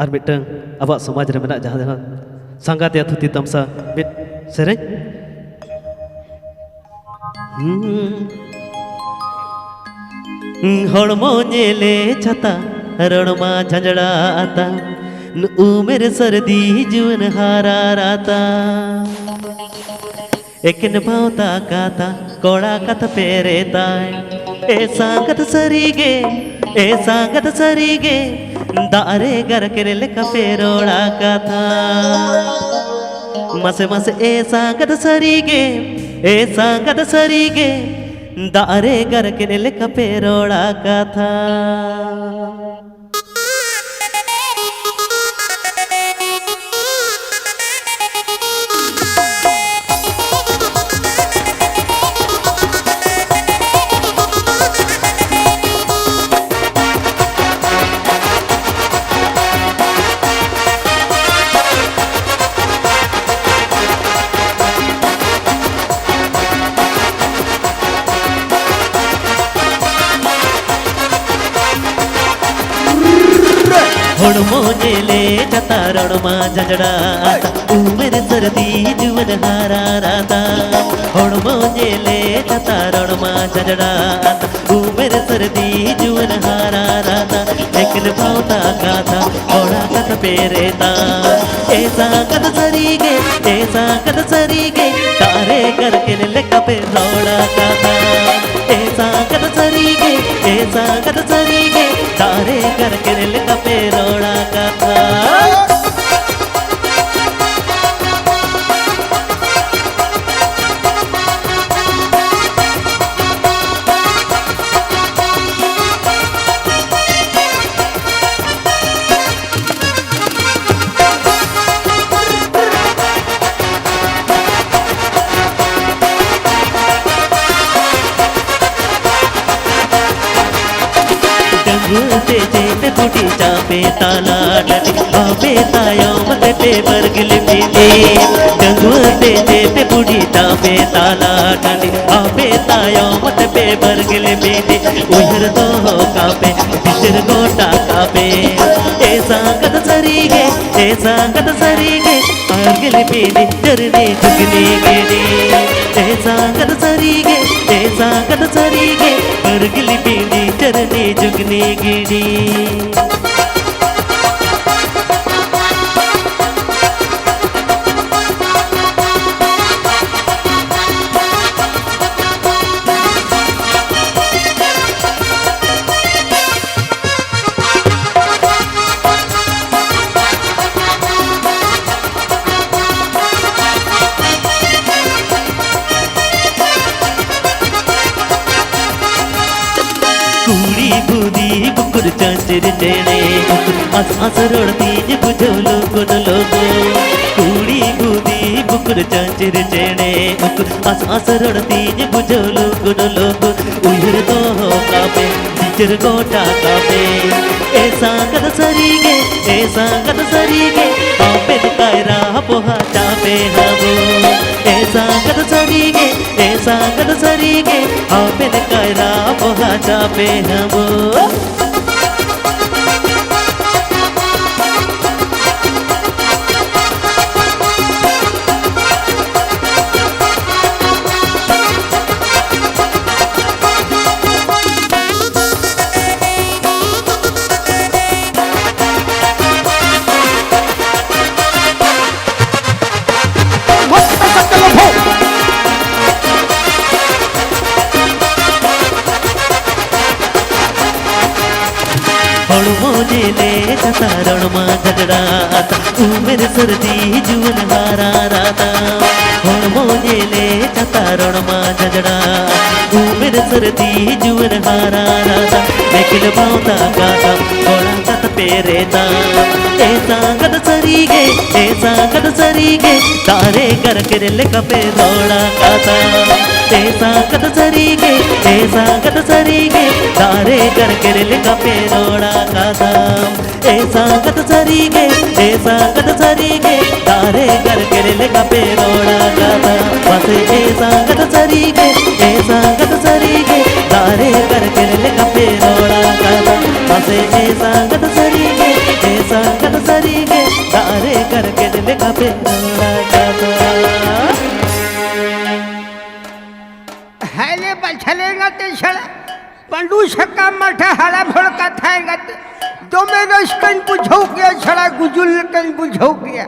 ᱟᱨ ᱢᱤᱫᱴᱟᱝ ᱟᱵᱚᱣᱟᱜ ᱥᱚᱢᱟᱡᱽ ᱨᱮ ᱢᱮᱱᱟᱜ ᱡᱟᱦᱟᱸ ᱫᱚ ᱥᱟᱸᱜᱟᱛᱮᱭᱟ ᱛᱷᱩᱛᱤ ᱛᱟᱢᱥᱟ ᱢᱤᱫ ᱥᱮᱨᱮᱧ᱾ ᱦᱩᱸ᱾ ᱦᱚᱲᱢᱚ ᱧᱮᱞᱮ ᱪᱷᱟᱛᱟ, ᱨᱚᱲᱢᱟ ᱡᱷᱟᱸᱡᱲᱟ ᱟᱛᱟ, ᱩᱢᱮᱨ ᱥᱟᱹᱨᱫᱤ ᱡᱩᱣᱟᱹᱱ ᱦᱟᱨᱟ ᱨᱟᱛᱟ᱾ ᱮᱠᱮᱱ ᱵᱷᱟᱶᱛᱟ ᱠᱟᱛᱷᱟ, ᱠᱚᱲᱟ ᱠᱟᱛᱷᱟ ᱯᱮᱨᱮᱛᱟᱭ᱾ ᱮ ᱥᱟᱸᱜᱟᱛ ᱥᱟᱹᱨᱤᱜᱮ, ᱮ ᱥᱟᱸᱜᱟᱛ ᱥᱟᱹᱨᱤᱜᱮ, ᱫᱟᱜ ᱨᱮ ᱜᱟᱨᱠᱮᱱ ᱞᱮᱠᱟ ᱯᱮ ᱨᱚᱲᱟ ᱠᱟᱛᱷᱟ᱾ ᱢᱟᱥᱮ ᱢᱟᱥᱮ ᱮ ᱥᱟᱸᱜᱟᱛ ᱥᱟᱹᱨᱤᱜᱮ, ᱮ ᱥᱟᱸᱜᱟᱛ ᱥᱟᱹᱨᱤᱜᱮ, ᱫᱟᱜ ᱨᱮ ᱜᱟᱨᱠᱮᱱ ᱞᱮᱠᱟ ᱯᱮ ᱨᱚᱲᱟ ᱠᱟᱛᱷᱟ᱾ ᱦᱚᱲᱢᱚ ᱧᱮᱞᱮ ᱪᱷᱟᱛᱟ, ᱨᱚᱲᱢᱟ ᱡᱷᱟᱸᱡᱲᱟ ᱟᱛᱟ, ᱩᱢᱮᱨ ᱥᱟᱹᱨᱫᱤ ᱡᱩᱣᱟᱹᱱ ᱦᱟᱨᱟ ᱨᱟᱛᱟ᱾ ᱦᱚᱲᱢᱚ ᱧᱮᱞᱮ ᱪᱷᱟᱛᱟ, ᱨᱚᱲᱢᱟ ᱡᱷᱟᱸᱡᱲᱟ ᱟᱛᱟ, ᱩᱢᱮᱨ ᱥᱟᱹᱨᱫᱤ ᱡᱩᱣᱟᱹᱱ ᱦᱟᱨᱟ ᱨᱟᱛᱟ᱾ ᱮᱠᱮᱱ ᱵᱷᱟᱶᱛᱟ ᱠᱟᱛᱷᱟ, ᱠᱚᱲᱟ ᱠᱟᱛᱷᱟ ᱯᱮᱨᱮᱛᱟ᱾ ᱮ ᱥᱟᱸᱜᱟᱛ ᱥᱟᱹᱨᱤᱜᱮ, ᱮ ᱥᱟᱸᱜᱟᱛ ᱥᱟᱹᱨᱤᱜᱮ, ᱫᱟᱜ ᱨᱮ ᱜᱟᱨᱠᱮᱱ ᱞᱮᱠᱟ ᱯᱮ ᱨᱚᱲᱟ ᱠᱟᱛᱷᱟ᱾ ᱮ ᱥᱟᱸᱜᱟᱛ ᱥᱟᱹᱨᱤᱜᱮ, ᱮ ᱥᱟᱸᱜᱟᱛ ᱥᱟᱹᱨᱤᱜᱮ, ᱫᱟᱜ ᱨᱮ ᱜᱟᱨᱠᱮᱱ ᱞᱮᱠᱟ ᱯᱮ ᱨᱚᱲᱟ ᱠᱟᱛᱷᱟ᱾ ᱰᱟᱺᱜᱩᱣᱟᱹ ᱛᱮ ᱪᱮᱫ ᱯᱮ ᱵᱩᱰᱤ ᱪᱟᱯᱮ ᱛᱟᱞᱟ ᱴᱟᱺᱰᱤ, ᱟᱯᱮ ᱛᱟᱭᱚᱢ ᱛᱮ ᱯᱮ ᱵᱟᱨᱜᱤᱞ ᱵᱤᱱᱫᱤ᱾ ᱰᱟᱺᱜᱩᱣᱟᱹ ᱛᱮ ᱪᱮᱫ ᱯᱮ ᱵᱩᱰᱤ ᱪᱟᱯᱮ ᱛᱟᱞᱟ ᱴᱟᱺᱰᱤ, ᱟᱯᱮ ᱛᱟᱭᱚᱢ ᱛᱮ ᱯᱮ ᱵᱟᱨᱜᱤᱞ ᱵᱤᱱᱫᱤ᱾ ᱩᱭᱦᱟᱹᱨ ᱫᱚᱦᱚ ᱠᱟᱯᱮ, ᱵᱤᱪᱟᱹᱨ ᱜᱚᱴᱟ ᱠᱟᱯᱮ᱾ ᱥᱟᱸᱜᱟᱛ ᱥᱟᱹᱨᱤᱜᱮ, ᱮ ᱥᱟᱸᱜᱟᱛ ᱥᱟᱹᱨᱤᱜᱮ, ᱟᱨᱜᱤᱞ ᱯᱤᱸᱰᱤ ᱪᱟᱹᱨᱱᱤ ᱡᱩᱜᱽᱱᱤ ᱜᱤᱰᱤ᱾ ᱮ ᱥᱟᱸᱜᱟᱛ ᱥᱟᱹᱨᱤᱜᱮ, ᱮ ᱥᱟᱸᱜᱟᱛ ᱥᱟᱹᱨᱤᱜᱮ, ᱟᱨᱜᱤᱞ ᱯᱤᱸᱰᱤ ᱪᱟᱹᱨᱱᱤ ᱡᱩᱜᱽᱱᱤ ᱜᱤᱰᱤ᱾ ᱠᱩᱲᱤ ᱵᱩᱫᱤ ᱵᱩᱠᱩᱨ ᱪᱟᱸᱪᱤᱨ ᱪᱮᱬᱮ ᱩᱠᱩᱨ, ᱟᱥ ᱟᱥ ᱨᱚᱲ ᱛᱤᱧ ᱵᱩᱡᱷᱟᱹᱣ ᱞᱚᱜᱚᱱ ᱞᱚᱜᱚᱱ᱾ ᱠᱩᱲᱤ ᱵᱩᱫᱤ ᱵᱩᱠᱩᱨ ᱪᱟᱸᱪᱤᱨ ᱪᱮᱬᱮ ᱩᱠᱩᱨ, ᱟᱥ ᱟᱥ ᱨᱚᱲ ᱛᱤᱧ ᱵᱩᱡᱷᱟᱹᱣ ᱞᱚᱜᱚᱱ ᱞᱚᱜᱚᱱ᱾ ᱩᱭᱦᱟᱹᱨ ᱫᱚᱦᱚ ᱠᱟᱜ ᱢᱮ, ᱵᱤᱪᱟᱹᱨ ᱜᱚᱴᱟ ᱠᱟᱜ ᱢᱮ᱾ ᱮ ᱥᱟᱸᱜᱟᱛ ᱥᱟᱹᱨᱤᱜᱮ, ᱮ ᱥᱟᱸᱜᱟᱛ ᱥᱟᱹᱨᱤᱜᱮ, ᱟᱯᱮ ᱫᱚ ᱠᱟᱭᱨᱟ ᱯᱚᱦᱟ ᱪᱟᱯᱮ ᱦᱟᱵᱚ᱾ ᱮ ᱥᱟᱸᱜᱟᱛ ᱥᱟᱹᱨᱤᱜᱮ, ᱮ ᱥᱟᱸᱜᱟᱛ ᱥᱟᱹᱨᱤᱜᱮ, ᱟᱯᱮ ᱫᱚ ᱠᱟᱭᱨᱟ ᱯᱚᱦᱟ ᱪᱟᱯᱮ ᱦᱟᱵᱚ᱾ ᱦᱚᱲᱢᱚ ᱧᱮᱞᱮ ᱠᱟᱛᱟ ᱨᱚᱲᱢᱟ ᱡᱷᱟᱜᱽᱲᱟ ᱟᱛᱟ, ᱩᱢᱮᱨ ᱥᱟᱹᱨᱫᱤ ᱡᱩᱣᱟᱹᱱ ᱦᱟᱨᱟ ᱨᱟᱛᱟ᱾ ᱦᱚᱲᱢᱚ ᱧᱮᱞᱮ ᱠᱟᱛᱟ ᱨᱚᱲᱢᱟ ᱡᱷᱟᱜᱽᱲᱟ, ᱩᱢᱮᱨ ᱥᱟᱹᱨᱫᱤ ᱡᱩᱣᱟᱹᱱ ᱦᱟᱨᱟ ᱨᱟᱛᱟ᱾ ᱞᱮᱠᱤᱱ ᱵᱟᱣᱫᱟ ᱠᱟᱛᱟ ᱠᱚᱲᱟ ᱠᱟᱛᱟ ᱯᱮᱨᱮᱛᱟ᱾ ᱮ ᱥᱟᱸᱜᱟᱛ ᱥᱟᱹᱨᱤᱜᱮ, ᱮ ᱥᱟᱸᱜᱟᱛ ᱥᱟᱹᱨᱤᱜᱮ, ᱫᱟᱨᱮ ᱜᱟᱨᱠᱮᱨ ᱞᱮᱠᱟ ᱯᱮ ᱨᱚᱲ ᱟᱠᱟᱫᱟ᱾ ᱮ ᱥᱟᱸᱜᱟᱛ ᱥᱟᱹᱨᱤᱜᱮ, ᱮ ᱥᱟᱸᱜᱟᱛ ᱥᱟᱹᱨᱤᱜᱮ, ᱫᱟᱨᱮ ᱜᱟᱨᱠᱮᱨ ᱞᱮᱠᱟ ᱯᱮ ᱨᱚᱲ ᱟᱠᱟᱫᱟ᱾ ᱮ ᱥᱟᱸᱜᱟᱛ ᱥᱟᱹᱨᱤᱜᱮ, ᱮ ᱥᱟᱸᱜᱟᱛ ᱥᱟᱹᱨᱤᱜᱮ, ᱫᱟᱨᱮ ᱜᱟᱨᱠᱮᱨ ᱞᱮᱠᱟ ᱯᱮ ᱨᱚᱲ ᱟᱠᱟᱫᱟ᱾ ᱢᱟᱥᱮ ᱮ ᱥᱟᱸᱜᱟᱛ ᱥᱟᱹᱨᱤᱜᱮ, ᱮ ᱥᱟᱸᱜᱟᱛ ᱥᱟᱹᱨᱤᱜᱮ, ᱫᱟᱨᱮ ᱠᱟᱨᱠᱮᱲ ᱞᱮᱠᱟ ᱯᱮ ᱨᱚᱲ ᱟᱠᱟᱫᱟ᱾ ᱢᱟᱥᱮ ᱮ ᱥᱟᱸᱜᱟᱛ ᱥᱟᱹᱨᱤ ᱜᱮ, ᱮ ᱥᱟᱸᱜᱟᱛ ᱥᱟᱹᱨᱤ ᱜᱮ, ᱫᱟᱨᱮ ᱠᱟᱨᱠᱮᱲ ᱞᱮᱠᱟ ᱯᱮ ᱨᱚᱲ ᱟᱠᱟᱫᱟ᱾ ᱦᱮᱸ ᱞᱮ ᱵᱟᱪᱷᱟ ᱞᱮ ᱜᱟᱛᱮ ᱥᱟᱞᱟ, ᱯᱟᱹᱰᱩ ᱥᱟᱠᱟᱢ ᱢᱟᱴᱷᱟ ᱦᱟᱲᱟᱢ ᱦᱚᱲ ᱠᱟᱛᱷᱟ ᱮᱸᱜᱟᱛᱮ᱾ ᱫᱚᱢᱮ ᱨᱟᱹᱥᱠᱟᱹᱧ ᱵᱩᱡᱷᱟᱹᱣ ᱠᱮᱭᱟ ᱥᱟᱞᱟ, ᱜᱩᱡᱩᱞ ᱞᱮᱠᱟᱧ ᱵᱩᱡᱷᱟᱹᱣ ᱠᱮᱭᱟ᱾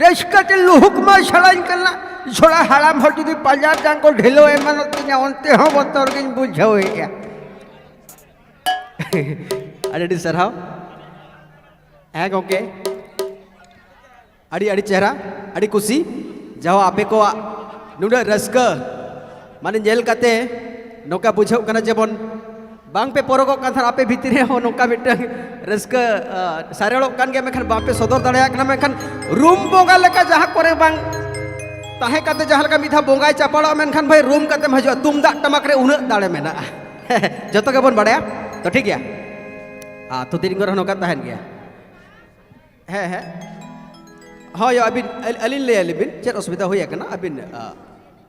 ᱨᱟᱹᱥᱠᱟᱹ ᱛᱮ ᱞᱩᱦᱩᱠ ᱢᱟ ᱥᱟᱲᱟᱧ ᱠᱟᱱᱟ᱾ ᱥᱚᱲᱟ ᱦᱟᱲᱟᱢ ᱦᱚᱲ ᱡᱩᱫᱤ ᱯᱟᱸᱡᱟ ᱡᱟᱝ ᱠᱚ ᱰᱷᱤᱞᱟᱹᱣ ᱮᱢᱟᱱᱚᱜ ᱛᱤᱧᱟ, ᱚᱱᱛᱮ ᱦᱚᱸ ᱵᱚᱛᱚᱨ ᱜᱤᱧ ᱵᱩᱡᱷᱟᱹᱣᱮᱫᱼᱟ᱾ ᱟᱹᱰᱤ ᱟᱹᱰᱤ ᱥᱟᱨᱦᱟᱣ᱾ ᱦᱮᱸ ᱜᱚᱢᱠᱮ, ᱟᱹᱰᱤ ᱟᱹᱰᱤ ᱪᱮᱦᱨᱟ, ᱟᱹᱰᱤ ᱠᱩᱥᱤ᱾ ᱡᱟᱦᱳ, ᱟᱯᱮ ᱠᱚᱣᱟᱜ ᱱᱩᱱᱟᱹᱜ ᱨᱟᱹᱥᱠᱟᱹ ᱢᱟᱱᱮ ᱧᱮᱞ ᱠᱟᱛᱮ ᱱᱚᱝᱠᱟ ᱵᱩᱡᱷᱟᱹᱜ ᱠᱟᱱᱟ, ᱡᱮᱢᱚᱱ ᱵᱟᱝ ᱯᱮ ᱯᱚᱨᱚᱜᱚᱜ ᱠᱟᱱ ᱛᱟᱦᱮᱸᱫ, ᱟᱯᱮ ᱵᱷᱤᱛᱨᱤ ᱨᱮᱦᱚᱸ ᱱᱚᱝᱠᱟ ᱢᱤᱫᱴᱟᱝ ᱨᱟᱹᱥᱠᱟᱹ, ᱟ, ᱥᱟᱨᱮᱲᱚᱜ ᱠᱟᱱ ᱜᱮᱭᱟ, ᱢᱮᱱᱠᱷᱟᱱ ᱵᱟᱝ ᱯᱮ ᱥᱚᱫᱚᱨ ᱫᱟᱲᱮᱭᱟᱜ ᱠᱟᱱᱟ᱾ ᱢᱮᱱᱠᱷᱟᱱ ᱨᱩᱢ ᱵᱚᱸᱜᱟ ᱞᱮᱠᱟ ᱡᱟᱦᱟᱸ ᱠᱚᱨᱮ ᱵᱟᱝ ᱛᱟᱦᱮᱸ ᱠᱟᱛᱮ ᱡᱟᱦᱟᱸ ᱞᱮᱠᱟ ᱢᱤᱫ ᱫᱷᱟᱣ ᱵᱚᱸᱜᱟᱭ ᱪᱟᱯᱟᱲᱚᱜᱼᱟ, ᱢᱮᱱᱠᱷᱟᱱ ᱵᱷᱟᱹᱭ ᱨᱩᱢ ᱠᱟᱛᱮᱢ ᱦᱤᱡᱩᱜᱼᱟ, ᱛᱩᱢᱫᱟᱜ ᱴᱟᱢᱟᱠ ᱨᱮ ᱩᱱᱟᱹᱜ ᱫᱟᱲᱮ ᱢᱮᱱᱟᱜᱼᱟ᱾ ᱡᱚᱛᱚ ᱜᱮᱵᱚᱱ ᱵᱟᱲᱟᱭᱟ᱾ ᱛᱚ ᱴᱷᱤᱠ ᱜᱮᱭᱟ, ᱟ, ᱛᱷᱩᱛᱤ ᱰᱤᱝᱜᱚᱨ ᱦᱚᱸ ᱱᱚᱝᱠᱟ ᱛᱟᱦᱮᱱ ᱜᱮᱭᱟ᱾ ᱦᱮᱸ, ᱦᱮᱸ᱾ ᱦᱳᱭ, ᱟᱹᱵᱤᱱ, ᱟᱹᱞ-, ᱟᱹᱞᱤᱧ ᱞᱟᱹᱭ ᱟᱹᱞᱤᱧ ᱵᱤᱱ, ᱪᱮᱫ ᱚᱥᱩᱵᱤᱫᱷᱟ ᱦᱩᱭ ᱟᱠᱟᱱᱟ? ᱟᱹᱵᱤᱱ, ᱟ,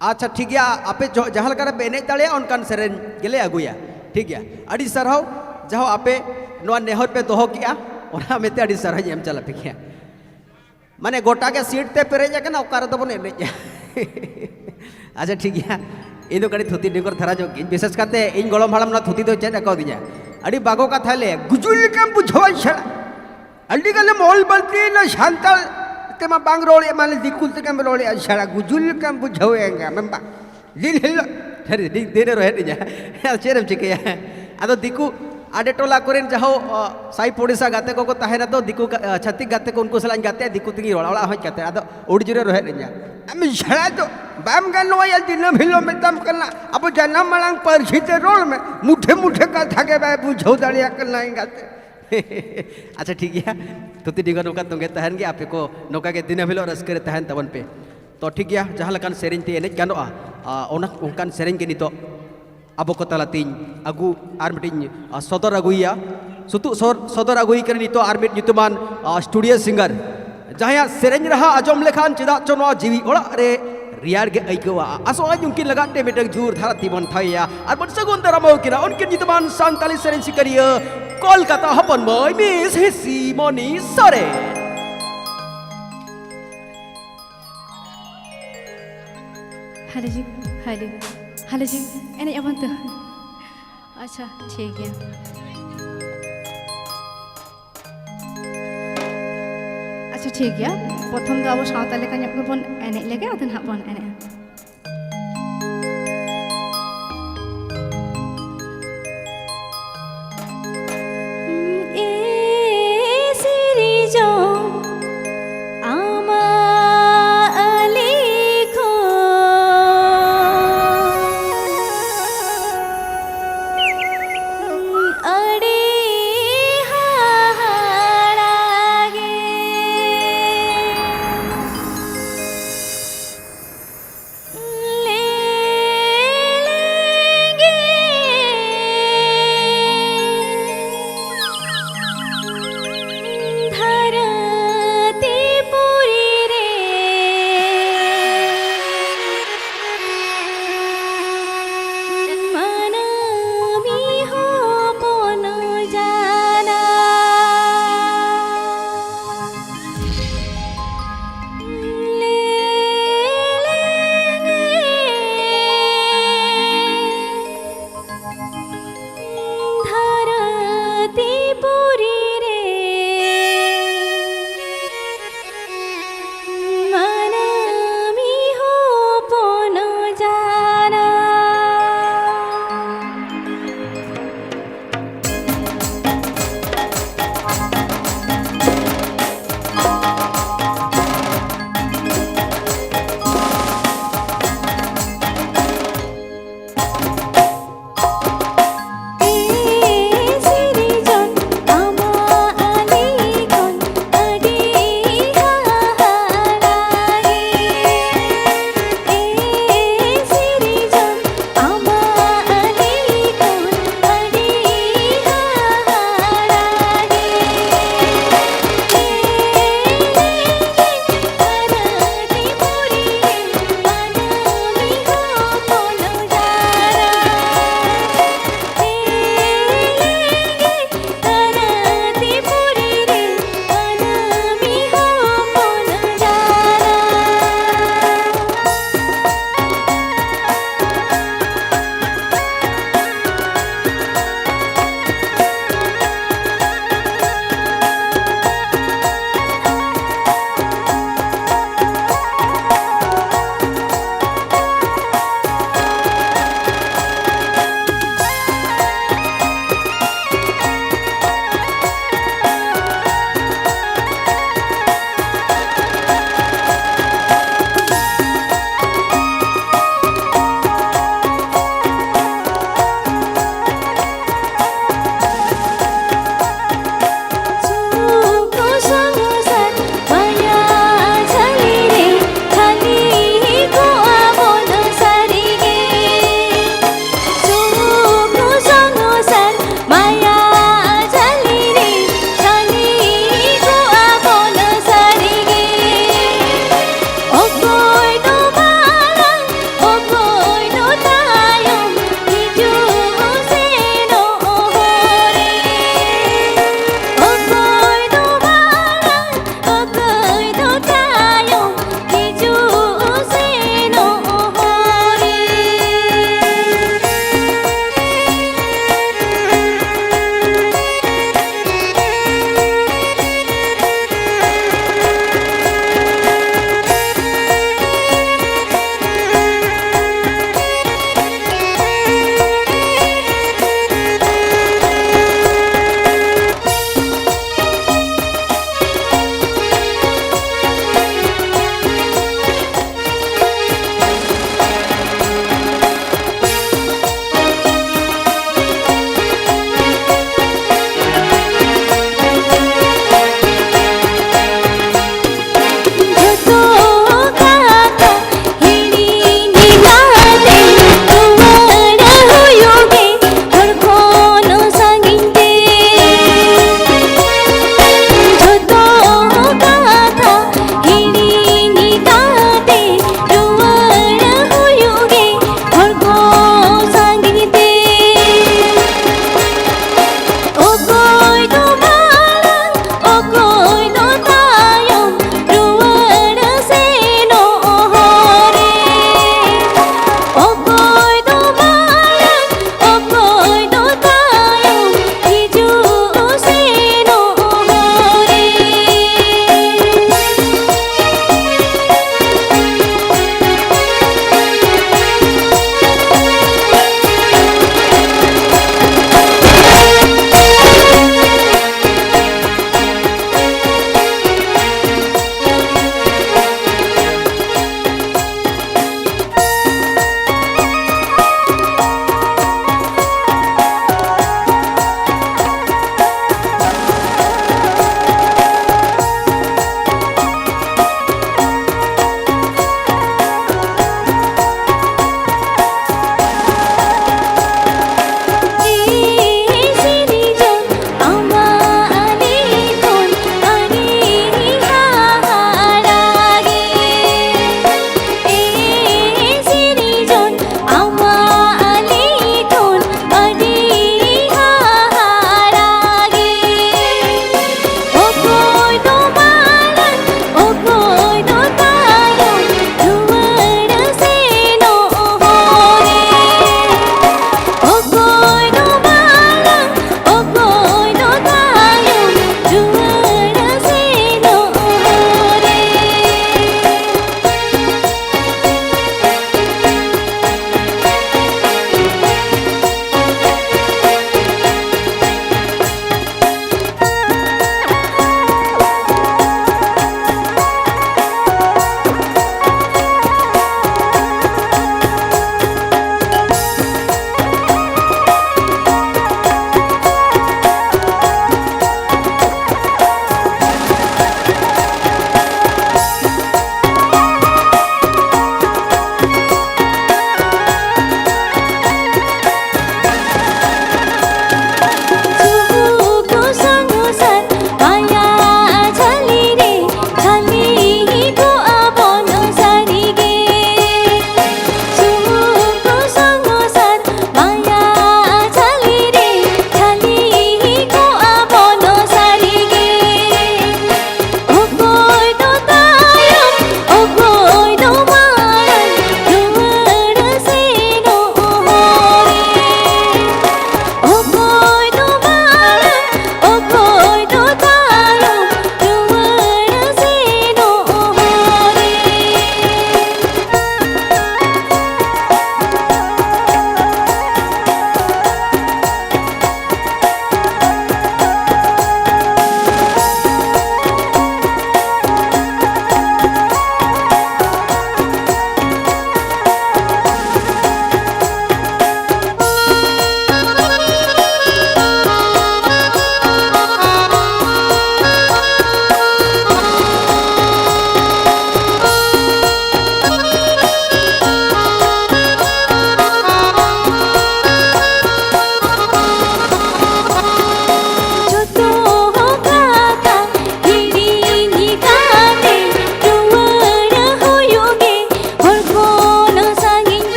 ᱟᱪᱪᱷᱟ, ᱴᱷᱤᱠ ᱜᱮᱭᱟ, ᱟᱯᱮ ᱡᱚ-, ᱡᱟᱦᱟᱸ ᱞᱮᱠᱟ ᱨᱮ ᱯᱮ ᱮᱱᱮᱡ ᱫᱟᱲᱮᱭᱟᱜᱼᱟ, ᱚᱱᱠᱟᱱ ᱥᱮᱨᱮᱧ ᱜᱮᱞᱮ ᱟᱹᱜᱩᱭᱟ᱾ ᱴᱷᱤᱠ ᱜᱮᱭᱟ, ᱟᱹᱰᱤ ᱥᱟᱨᱦᱟᱣ, ᱡᱟᱦᱳ ᱟᱯᱮ ᱱᱚᱣᱟ ᱱᱮᱦᱚᱨ ᱯᱮ ᱫᱚᱦᱚ ᱠᱮᱜᱼᱟ, ᱚᱱᱟ ᱢᱮᱱᱛᱮ ᱟᱹᱰᱤ ᱥᱟᱨᱦᱟᱣ ᱤᱧ ᱮᱢ ᱪᱟᱞ ᱟᱯᱮ ᱜᱮᱭᱟ᱾ ᱢᱟᱱᱮ, ᱜᱚᱴᱟ ᱜᱮ ᱥᱤᱴ ᱛᱮ ᱯᱮᱨᱮᱡ ᱟᱠᱟᱱᱟ, ᱚᱠᱟ ᱨᱮᱫᱚ ᱵᱚᱱ ᱮᱱᱮᱡᱼᱟ? ᱟᱪᱪᱷᱟ, ᱴᱷᱤᱠ ᱜᱮᱭᱟ, ᱤᱧ ᱫᱚ ᱠᱟᱹᱴᱤᱡ ᱛᱷᱩᱛᱤ ᱰᱤᱝᱜᱚᱨ ᱫᱷᱟᱨᱟ ᱧᱚᱜ ᱜᱤᱧ, ᱵᱤᱥᱮᱥ ᱠᱟᱛᱮ ᱤᱧ ᱜᱚᱲᱚᱢ ᱦᱟᱲᱟᱢ ᱱᱚᱣᱟ ᱛᱷᱩᱛᱤ ᱫᱚ ᱪᱮᱫ ᱟᱠᱟᱣᱫᱤᱧᱟ᱾ ᱟᱹᱰᱤ ᱵᱟᱜᱚ ᱠᱟᱛᱷᱟ ᱞᱟᱹᱭᱟ, ᱜᱩᱡᱩᱞ ᱞᱮᱠᱟᱢ ᱵᱩᱡᱷᱟᱹᱣᱟ ᱥᱟᱲᱟ᱾ ᱟᱹᱰᱤ ᱜᱟᱱᱮᱢ ᱚᱞ ᱵᱟᱹᱲᱛᱤᱭᱮᱱᱟ, ᱥᱟᱱᱛᱟᱲ ᱛᱮᱢᱟ ᱵᱟᱝ ᱨᱚᱲᱮᱫ, ᱢᱟᱱᱮ ᱫᱤᱠᱩ ᱛᱮᱜᱮᱢ ᱨᱚᱲᱮᱫᱼᱟ ᱥᱟᱲᱟ, ᱜᱩᱡᱩᱞ ᱞᱮᱠᱟᱢ ᱵᱩᱡᱷᱟᱹᱣᱮᱫᱼᱟ ᱢᱮᱱ ᱵᱟᱝ᱾ ᱫᱤᱱ ᱦᱤᱞᱳᱜ ᱥᱟᱹᱨᱤ ᱫᱤᱱ, ᱫᱤᱱᱮ ᱨᱚᱦᱮᱫ ᱤᱧᱟ᱾ ᱪᱮᱫ ᱮᱢ ᱪᱤᱠᱟᱹᱭᱟ? ᱟᱫᱚ ᱫᱤᱠᱩ ᱟᱰᱮ ᱴᱚᱞᱟ ᱠᱚᱨᱮᱱ ᱡᱟᱦᱳ, ᱚ, ᱥᱟᱭ ᱯᱚᱲᱤᱥᱟ ᱜᱟᱛᱮ ᱠᱚᱠᱚ ᱛᱟᱦᱮᱱᱟ, ᱛᱚ ᱫᱤᱠᱩ ᱜᱟ-, ᱟ, ᱪᱷᱟᱹᱛᱤᱠ ᱜᱟᱛᱮ ᱠᱚ, ᱩᱱᱠᱩ ᱥᱟᱞᱟᱜ ᱤᱧ ᱜᱟᱛᱮᱜᱼᱟ, ᱫᱤᱠᱩ ᱛᱮᱜᱤᱧ ᱨᱚᱲᱟ, ᱚᱲᱟᱜ ᱦᱚᱸᱧ ᱜᱟᱛᱮᱜᱼᱟ᱾ ᱟᱫᱚ ᱟᱹᱰᱤ ᱡᱳᱨᱮ ᱨᱚᱦᱮᱫ ᱤᱧᱟ᱾ ᱟᱢ ᱡᱷᱟᱲᱟ ᱫᱚ ᱵᱟᱢ ᱜᱟᱱᱚᱜᱼᱟ, ᱫᱤᱱᱟᱹᱢ ᱦᱤᱞᱳᱜ ᱢᱮᱛᱟᱢ ᱠᱟᱱᱟ, ᱟᱵᱚ ᱡᱟᱱᱟᱢ ᱟᱲᱟᱝ ᱯᱟᱹᱨᱥᱤ ᱛᱮ ᱨᱚᱲ ᱢᱮ, ᱢᱩᱴᱷᱮ ᱢᱩᱴᱷᱮ ᱠᱟᱛᱷᱟ ᱜᱮ ᱵᱟᱭ ᱵᱩᱡᱷᱟᱹᱣ ᱫᱟᱲᱮᱭᱟᱜ ᱠᱟᱱᱟ ᱤᱧ ᱜᱟᱛᱮ᱾ ᱟᱪᱪᱷᱟ, ᱴᱷᱤᱠ ᱜᱮᱭᱟ, ᱛᱷᱩᱛᱤ ᱰᱤᱝᱜᱚᱨ ᱱᱚᱝᱠᱟ ᱛᱚᱸᱜᱮ ᱛᱟᱦᱮᱱ ᱜᱮ, ᱟᱯᱮ ᱠᱚ ᱱᱚᱝᱠᱟ ᱜᱮ ᱫᱤᱱᱟᱹᱢ ᱦᱤᱞᱳᱜ ᱨᱟᱹᱥᱠᱟᱹ ᱨᱮ ᱛᱟᱦᱮᱱ ᱛᱟᱵᱚᱱ ᱯᱮ᱾ ᱛᱚ ᱴᱷᱤᱠ ᱜᱮᱭᱟ, ᱡᱟᱦᱟᱸ ᱞᱮᱠᱟᱱ ᱥᱮᱨᱮᱧ ᱛᱮ ᱮᱱᱮᱡ ᱜᱟᱱᱚᱜᱼᱟ, ᱟ, ᱚᱱᱟ, ᱚᱱᱠᱟᱱ ᱥᱮᱨᱮᱧ ᱜᱮ ᱱᱤᱛᱚᱜ ᱟᱵᱚ ᱠᱚ ᱛᱟᱞᱟᱛᱤᱧ ᱟᱹᱜᱩ, ᱟᱨ ᱢᱤᱫᱴᱤᱧ, ᱟ, ᱥᱚᱫᱚᱨ ᱟᱹᱜᱩᱭᱮᱭᱟ᱾ ᱥᱩᱛᱩᱜ ᱥᱚᱨ-, ᱥᱚᱫᱚᱨ ᱟᱹᱜᱩᱭ ᱠᱟᱱᱟ ᱱᱤᱛᱚᱜ ᱟᱨ ᱢᱤᱫ ᱧᱩᱛᱩᱢᱟᱱ, ᱟ, ᱥᱴᱩᱰᱤᱭᱳ ᱥᱤᱝᱜᱟᱨ, ᱡᱟᱦᱟᱸᱭᱟᱜ ᱥᱮᱨᱮᱧ ᱨᱟᱦᱟ ᱟᱸᱡᱚᱢ ᱞᱮᱠᱷᱟᱱ ᱪᱮᱫᱟᱜ ᱪᱚ ᱱᱚᱣᱟ ᱡᱤᱣᱤ ᱚᱲᱟᱜ ᱨᱮ ᱨᱮᱭᱟᱲ ᱜᱮ ᱟᱹᱭᱠᱟᱹᱣᱟ᱾ ᱟᱥᱚᱜ ᱟᱹᱧ ᱩᱱᱠᱤᱱ ᱞᱟᱜᱟᱫ ᱛᱮ ᱢᱤᱫᱴᱟᱝ ᱡᱳᱨ ᱫᱷᱟᱨᱟ ᱛᱤ ᱵᱚᱱ ᱛᱷᱟᱭᱚᱭᱟ ᱟᱨ ᱵᱚᱱ ᱥᱟᱹᱜᱩᱱ ᱫᱟᱨᱟᱢ ᱟᱹᱠᱤᱱᱟ ᱩᱱᱠᱤᱱ ᱧᱩᱛᱩᱢᱟᱱ ᱥᱟᱱᱛᱟᱲᱤ ᱥᱮᱨᱮᱧ ᱥᱤᱠᱟᱹᱨᱤᱭᱟᱹ ᱠᱳᱞᱠᱟᱛᱟ ᱦᱚᱯᱚᱱ ᱢᱟᱹᱭ ᱢᱤᱥ ᱦᱤᱥᱤ ᱢᱚᱱᱤ ᱥᱚᱨᱮᱱ᱾ ᱦᱟᱞᱮ ᱡᱤ, ᱦᱟᱞᱮ, ᱦᱟᱞᱮ ᱡᱤ, ᱮᱱᱮᱡ ᱟᱵᱚᱱ ᱛᱚ? ᱟᱪᱪᱷᱟ, ᱴᱷᱤᱠ ᱜᱮᱭᱟ᱾ ᱟᱪᱪᱷᱟ, ᱴᱷᱤᱠ ᱜᱮᱭᱟ᱾ ᱯᱨᱚᱛᱷᱚᱢ ᱫᱚ ᱟᱵᱚ ᱥᱟᱶᱛᱟ ᱞᱮᱠᱟ ᱧᱚᱜ ᱜᱮᱵᱚᱱ ᱮᱱᱮᱡ ᱞᱮᱜᱮ, ᱟᱫᱚ ᱱᱟᱦᱟᱜ ᱵᱚᱱ ᱮᱱᱮᱡᱼᱟ᱾ ᱮ ᱥᱤᱨᱡᱚᱱ ᱟᱢᱟᱜ ᱟᱹᱞᱤ ᱠᱷᱚᱱ ᱟᱹᱰᱤ ᱦᱟᱦᱟᱲᱟ ᱜᱮ᱾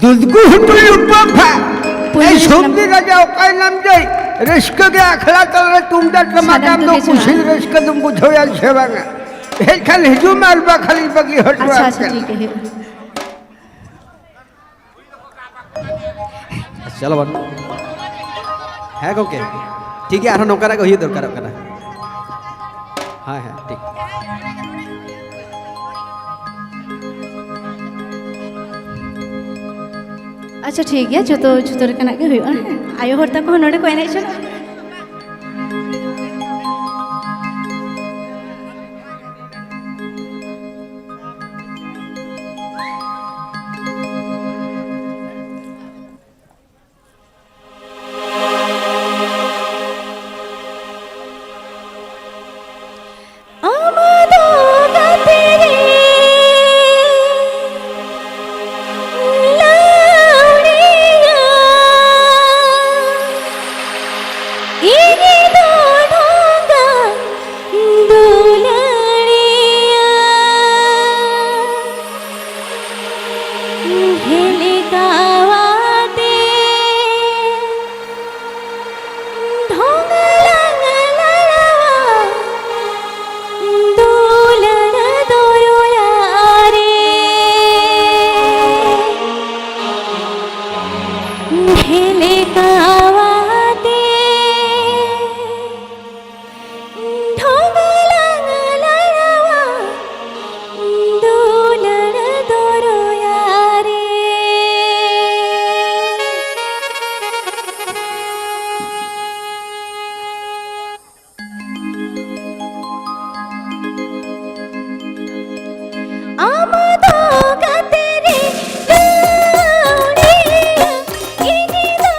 ᱫᱩᱫᱽᱜᱩ ᱦᱩᱴᱩ ᱞᱩᱯᱟᱹ ᱯᱷᱟ᱾ ᱯᱩᱭᱞᱩ ᱮᱭ ᱨᱮ ᱥᱟᱱᱟᱢ ᱥᱚᱵᱫᱤ ᱨᱟᱡᱟ ᱚᱠᱟᱭ ᱱᱟᱢ ᱡᱮ? ᱨᱟᱹᱥᱠᱟᱹ ᱜᱮ ᱟᱠᱷᱲᱟ ᱛᱟᱞᱟ ᱨᱮ ᱛᱩᱢᱫᱟᱜ ᱴᱟᱢᱟᱠ ᱥᱟᱱᱟᱢ ᱟᱢ ᱫᱚ ᱠᱚᱜᱮ ᱠᱩᱥᱤ ᱡᱚᱦᱟᱨ᱾ ᱨᱟᱹᱥᱠᱟᱹ ᱫᱚᱢ ᱵᱩᱡᱷᱟᱹᱣᱭᱟ ᱥᱮ ᱵᱟᱝᱟ? ᱦᱮᱡ ᱠᱷᱟᱱ ᱦᱤᱡᱩᱜ ᱢᱮ, ᱟᱨ ᱵᱟᱠᱷᱟᱱ ᱤᱧ ᱵᱟᱹᱜᱤ ᱦᱚᱴᱚ ᱟᱪᱪᱷᱟ, ᱟᱢ ᱟᱪᱪᱷᱟ, ᱠᱟᱱᱟ᱾ ᱴᱷᱤᱠ ᱜᱮ ᱦᱩᱭᱩᱜᱼᱟ᱾ ᱪᱚᱞᱚ ᱵᱚᱱ᱾ ᱦᱮᱸ ᱜᱚᱝᱠᱮ, ᱴᱷᱤᱠ ᱜᱮᱭᱟ, ᱟᱨᱦᱚᱸ ᱱᱚᱝᱠᱟᱱᱟᱜ ᱜᱮ ᱦᱩᱭᱩᱜ ᱫᱚᱨᱠᱟᱨᱚᱜ ᱠᱟᱱᱟ᱾ ᱦᱮᱸ, ᱦᱮᱸ, ᱴᱷᱤᱠ᱾ ᱟᱪᱪᱷᱟ, ᱴᱷᱤᱠ ᱜᱮᱭᱟ, ᱡᱚᱛᱚ, ᱡᱚᱛᱚ ᱞᱮᱠᱟᱱᱟᱜ ᱜᱮ ᱦᱩᱭᱩᱜᱼᱟ᱾ ᱦᱮᱸ, ᱟᱭᱳ ᱦᱚᱲ ᱛᱟᱠᱚ ᱦᱚᱸ ᱱᱚᱰᱮ ᱠᱚ ᱮᱱᱮᱡ ᱥᱮᱱᱚᱜᱼᱟ᱾ ᱟᱢ ᱫᱚ ᱜᱟᱛᱮ ᱨᱮ ᱞᱟᱹᱣᱲᱤᱭᱟᱹ, ᱤᱧ ᱫᱚ ᱰᱷᱚᱸᱜᱟ ᱫᱩᱞᱟᱹᱲᱤᱭᱟᱹ᱾ ᱦᱮᱞᱠᱟᱣᱟᱛᱮ ᱰᱷᱚᱸᱜᱟ ᱞᱟᱝ ᱞᱟᱲᱟᱣᱟ ᱫᱩᱞᱟᱹᱲ ᱫᱚᱨᱭᱟ ᱨᱮ᱾ ᱦᱮᱞᱠᱟᱣᱟᱛᱮ ᱰᱷᱚᱸᱜᱟ ᱞᱟᱝ ᱞᱟᱲᱟᱣᱟ ᱫᱩᱞᱟᱹᱲ ᱫᱚᱨᱭᱟ ᱨᱮ᱾ ᱟᱢ ᱫᱚ ᱜᱟᱛᱮ ᱨᱮ ᱞᱟᱹᱣᱲᱤᱭᱟᱹ, ᱤᱧ ᱫᱚ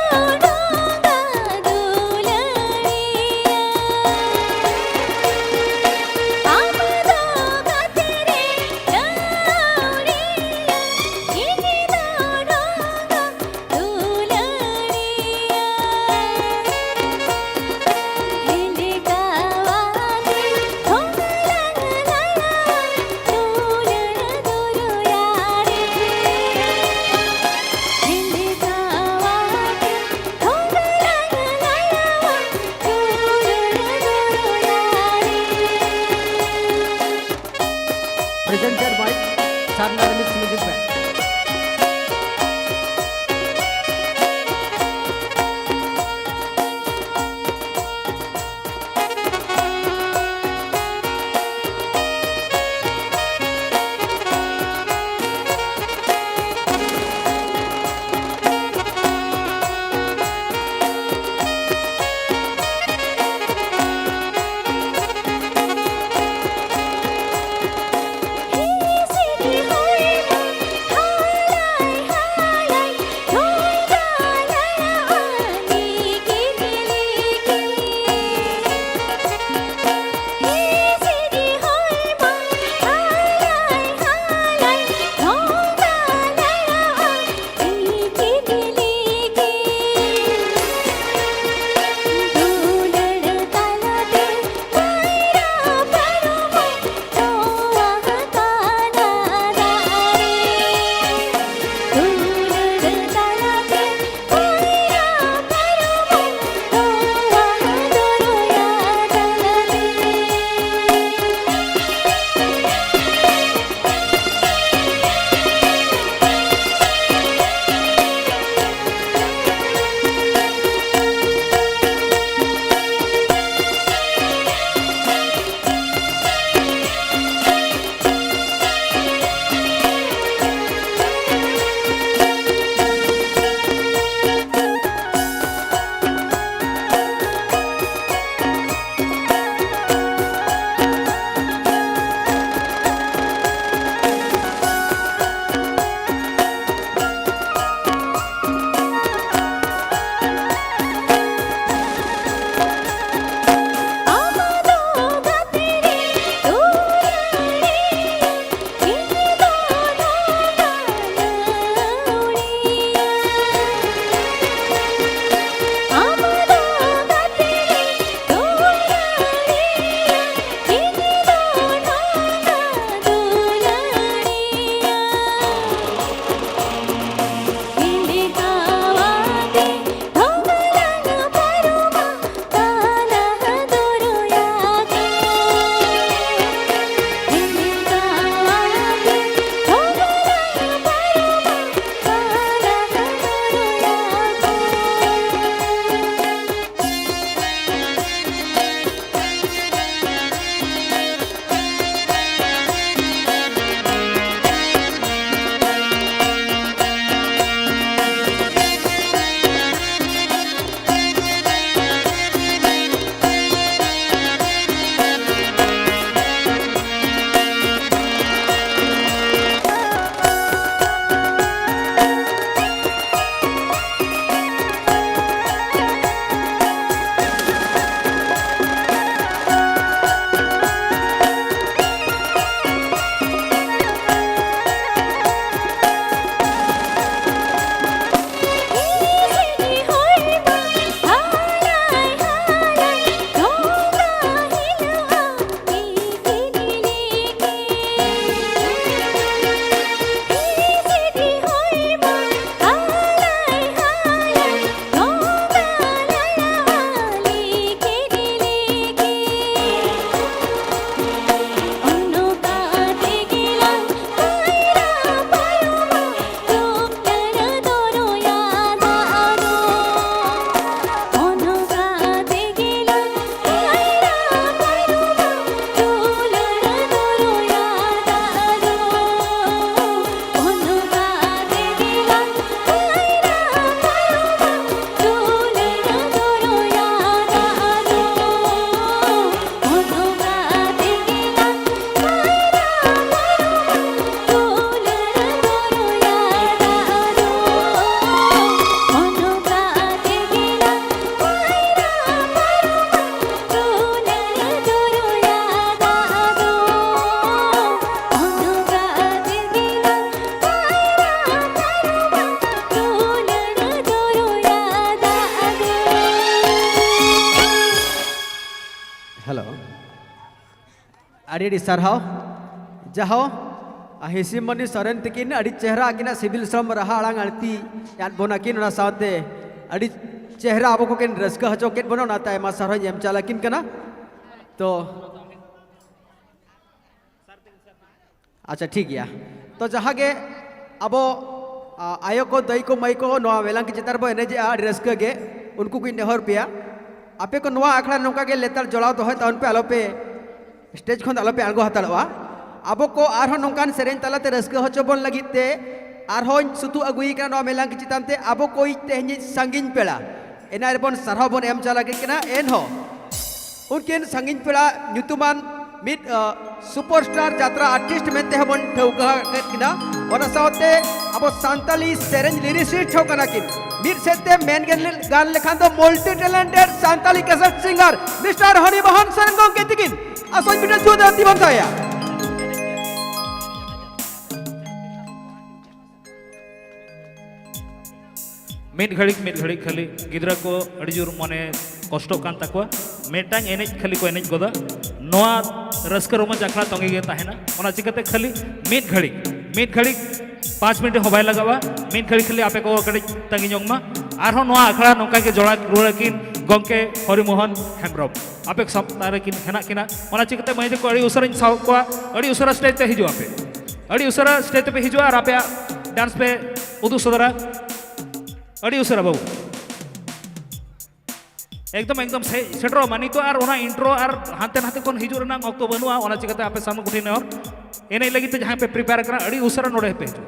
ᱰᱷᱚᱸᱜᱟ ᱫᱩᱞᱟᱹᱲᱤᱭᱟᱹ᱾ ᱟᱢ ᱫᱚ ᱜᱟᱛᱮ ᱨᱮ ᱞᱟᱹᱣᱲᱤᱭᱟᱹ, ᱤᱧ ᱫᱚ ᱰᱷᱚᱸᱜᱟ ᱫᱩᱞᱟᱹᱲᱤᱭᱟᱹ᱾ ᱦᱮᱞᱠᱟᱣᱟᱛᱮ ᱰᱷᱚᱸᱜᱟ ᱞᱟᱝ ᱞᱟᱲᱟᱣᱟ ᱫᱩᱞᱟᱹᱲ ᱫᱚ Presented by Sarna Remix Music Band. ᱟᱹᱰᱤ ᱟᱹᱰᱤ ᱥᱟᱨᱦᱟᱣ᱾ ᱡᱟᱦᱳ, ᱟ, ᱦᱤᱥᱤᱢᱚᱱᱤ ᱥᱚᱨᱮᱱ ᱛᱤᱠᱤᱱ ᱟᱹᱰᱤ ᱪᱮᱦᱨᱟ ᱟᱹᱠᱤᱱᱟᱜ ᱥᱤᱵᱤᱞ ᱥᱚᱲᱚᱢ ᱨᱟᱦᱟ ᱟᱲᱟᱝ ᱟᱹᱲᱛᱤ ᱟᱫ ᱵᱚᱱᱟ ᱠᱤᱱ, ᱚᱱᱟ ᱥᱟᱶᱛᱮ ᱟᱹᱰᱤ ᱪᱮᱦᱨᱟ ᱟᱵᱚ ᱠᱚᱠᱤᱱ ᱨᱟᱹᱥᱠᱟᱹ ᱦᱚᱪᱚ ᱠᱮᱫ ᱵᱚᱱᱟ, ᱚᱱᱟᱛᱮ ᱟᱭᱢᱟ ᱥᱟᱨᱦᱟᱣᱧ ᱮᱢ ᱪᱟᱞ ᱟᱹᱠᱤᱱ ᱠᱟᱱᱟ᱾ ᱛᱚ, ᱟᱪᱪᱷᱟ, ᱴᱷᱤᱠ ᱜᱮᱭᱟ᱾ ᱛᱚ, ᱡᱟᱦᱟᱸ ᱜᱮ ᱟᱵᱚ, ᱟ, ᱟᱭᱳ ᱠᱚ, ᱫᱟᱹᱭ ᱠᱚ, ᱢᱟᱹᱭ ᱠᱚ, ᱱᱚᱣᱟ ᱣᱮᱞᱟᱝᱠᱤ ᱪᱮᱛᱟᱱ ᱨᱮᱵᱚ ᱮᱱᱮᱡᱮᱜᱼᱟ, ᱟᱹᱰᱤ ᱨᱟᱹᱥᱠᱟᱹ ᱜᱮ᱾ ᱩᱱᱠᱩ ᱠᱚᱧ ᱱᱮᱦᱚᱨ ᱯᱮᱭᱟ, ᱟᱯᱮ ᱠᱚ ᱱᱚᱣᱟ ᱟᱠᱷᱲᱟ ᱱᱚᱝᱠᱟ ᱜᱮ ᱞᱮᱛᱟᱲ ᱡᱚᱲᱟᱣ ᱫᱚᱦᱚᱭ ᱛᱟᱵᱚᱱ ᱯᱮ, ᱟᱞᱚᱯᱮ, ᱥᱴᱮᱡᱽ ᱠᱷᱚᱱ ᱫᱚ ᱟᱞᱚᱯᱮ ᱟᱬᱜᱚ ᱦᱟᱛᱟᱲᱚᱜᱼᱟ᱾ ᱟᱵᱚ ᱠᱚ ᱟᱨᱦᱚᱸ ᱱᱚᱝᱠᱟᱱ ᱥᱮᱨᱮᱧ ᱛᱟᱞᱟᱛᱮ ᱨᱟᱹᱥᱠᱟᱹ ᱦᱚᱪᱚ ᱵᱚᱱ ᱞᱟᱹᱜᱤᱫ ᱛᱮ ᱟᱨᱦᱚᱸᱧ ᱥᱩᱛᱩᱜ ᱟᱹᱜᱩᱭᱮ ᱠᱟᱱᱟ ᱱᱚᱣᱟ ᱢᱮᱞᱟᱝᱠᱤ ᱪᱮᱛᱟᱱ ᱛᱮ, ᱟᱵᱚ ᱠᱚᱭᱤᱡ ᱛᱮᱦᱮᱧᱤᱡ ᱥᱟᱺᱜᱤᱧ ᱯᱮᱲᱟ᱾ ᱮᱱᱟ ᱨᱮᱵᱚᱱ ᱥᱟᱨᱦᱟᱣ ᱵᱚᱱ ᱮᱢ ᱪᱟᱞ ᱟᱹᱠᱤᱱ ᱠᱟᱱᱟ᱾ ᱮᱱᱦᱚᱸ ᱩᱱᱠᱤᱱ ᱥᱟᱺᱜᱤᱧ ᱯᱮᱲᱟ ᱧᱩᱛᱩᱢᱟᱱ ᱢᱤᱫ, ᱟ, superstar ᱡᱟᱛᱨᱟ artist ᱢᱮᱱᱛᱮ ᱦᱚᱸᱵᱚᱱ ᱴᱷᱟᱹᱣᱠᱟᱹ ᱟᱠᱟᱫ ᱠᱤᱱᱟ᱾ ᱚᱱᱟ ᱥᱟᱶᱛᱮ ᱟᱵᱚ ᱥᱟᱱᱛᱟᱞᱤ ᱥᱮᱨᱮᱧ lyricist ᱦᱚᱸ ᱠᱟᱱᱟ ᱠᱤᱱ᱾ ᱢᱤᱫ ᱥᱮᱫ ᱛᱮ ᱢᱮᱱ ᱜᱟᱱ ᱞᱮᱠᱷᱟᱱ ᱫᱚ multi talented Santali cassette singer Mister ᱦᱚᱨᱤ ᱢᱳᱦᱚᱱ ᱥᱚᱨᱮᱱ ᱜᱚᱢᱠᱮ ᱛᱤᱠᱤᱱ᱾ ᱟᱥᱚᱧ ᱢᱤᱫᱴᱟᱝ ᱡᱳᱨᱫᱟᱨ ᱛᱤ ᱵᱚᱱ ᱛᱷᱟᱭᱟ᱾ ᱢᱤᱫ ᱜᱷᱟᱹᱲᱤᱡ, ᱢᱤᱫ ᱜᱷᱟᱹᱲᱤᱡ ᱠᱷᱟᱹᱞᱤ ᱜᱤᱫᱽᱨᱟᱹ ᱠᱚ ᱟᱹᱰᱤ ᱡᱳᱨ ᱢᱚᱱᱮ ᱠᱚᱥᱴᱚᱜ ᱠᱟᱱ ᱛᱟᱠᱚᱣᱟ᱾ ᱢᱤᱫᱴᱟᱝ ᱮᱱᱮᱡ ᱠᱷᱟᱹᱞᱤ ᱠᱚ ᱮᱱᱮᱡ ᱜᱚᱫᱟ, ᱱᱚᱣᱟ ᱨᱟᱹᱥᱠᱟᱹ ᱨᱚᱢᱚᱡᱽ ᱟᱠᱷᱲᱟ ᱛᱚᱸᱜᱮ ᱜᱮ ᱛᱟᱦᱮᱱᱟ᱾ ᱚᱱᱟ ᱪᱤᱠᱟᱹᱛᱮ ᱠᱷᱟᱹᱞᱤ ᱢᱤᱫ ᱜᱷᱟᱹᱲᱤᱡ, ᱢᱤᱫ ᱜᱷᱟᱹᱲᱤᱡ ᱯᱟᱸᱪ ᱢᱤᱱᱤᱴ ᱦᱚᱸ ᱵᱟᱭ ᱞᱟᱜᱟᱜᱼᱟ, ᱢᱤᱫ ᱜᱷᱟᱹᱲᱤᱡ ᱠᱷᱟᱹᱞᱤ ᱟᱯᱮ ᱠᱚ ᱠᱟᱹᱴᱤᱡ ᱛᱟᱺᱜᱤ ᱧᱚᱜ ᱢᱟ᱾ ᱟᱨᱦᱚᱸ ᱱᱚᱣᱟ ᱟᱠᱷᱲᱟ ᱱᱚᱝᱠᱟ ᱜᱮ ᱡᱚᱲᱟᱣ ᱨᱩᱣᱟᱹᱲ ᱟᱹᱠᱤᱱ ᱜᱚᱢᱠᱮ ᱦᱚᱨᱤ ᱢᱳᱦᱚᱱ ᱦᱮᱢᱵᱨᱚᱢ, ᱟᱯᱮ ᱥᱟᱶᱛᱟ ᱨᱮᱠᱤᱱ ᱦᱮᱱᱟᱜ ᱠᱤᱱᱟ᱾ ᱚᱱᱟ ᱪᱤᱠᱟᱹᱛᱮ ᱢᱟᱹᱭ ᱛᱟᱠᱚ ᱟᱹᱰᱤ ᱩᱥᱟᱹᱨᱟᱧ ᱥᱟᱵ ᱠᱚᱣᱟ, ᱟᱹᱰᱤ ᱩᱥᱟᱹᱨᱟ ᱥᱴᱮᱡᱽ ᱛᱮ ᱦᱤᱡᱩᱜ ᱟᱯᱮ, ᱟᱹᱰᱤ ᱩᱥᱟᱹᱨᱟ ᱥᱴᱮᱡᱽ ᱛᱮᱯᱮ ᱦᱤᱡᱩᱜᱼᱟ ᱟᱨ ᱟᱯᱮᱭᱟᱜ ᱰᱟᱱᱥ ᱯᱮ ᱩᱫᱩᱜ ᱥᱚᱫᱚᱨᱟ᱾ ᱟᱹᱰᱤ ᱩᱥᱟᱹᱨᱟ ᱵᱟᱹᱵᱩ᱾ ᱮᱠᱫᱚᱢ, ᱮᱠᱫᱚᱢ ᱥᱮ-, ᱥᱮᱴᱮᱨᱚᱜ ᱢᱟ᱾ ᱱᱤᱛᱚᱜ ᱟᱨ ᱚᱱᱟ ᱤᱱᱴᱨᱳ ᱟᱨ ᱦᱟᱱᱛᱮ ᱱᱟᱛᱮ ᱠᱷᱚᱱ ᱦᱤᱡᱩᱜ ᱨᱮᱱᱟᱜ ᱚᱠᱛᱚ ᱵᱟᱹᱱᱩᱜᱼᱟ᱾ ᱚᱱᱟ ᱪᱤᱠᱟᱹᱛᱮ ᱟᱯᱮ ᱥᱟᱢᱟᱝ ᱠᱚᱴᱷᱤᱱ ᱱᱮᱦᱚᱨ, ᱮᱱᱮᱡ ᱞᱟᱹᱜᱤᱫ ᱛᱮ ᱡᱟᱦᱟᱸᱭ ᱯᱮ ᱯᱨᱤᱯᱮᱭᱟᱨ ᱟᱠᱟᱱᱟ, ᱟᱹᱰᱤ ᱩᱥᱟᱹᱨᱟ ᱱᱚᱰᱮ ᱯᱮ ᱦᱤᱡᱩᱜᱼᱟ᱾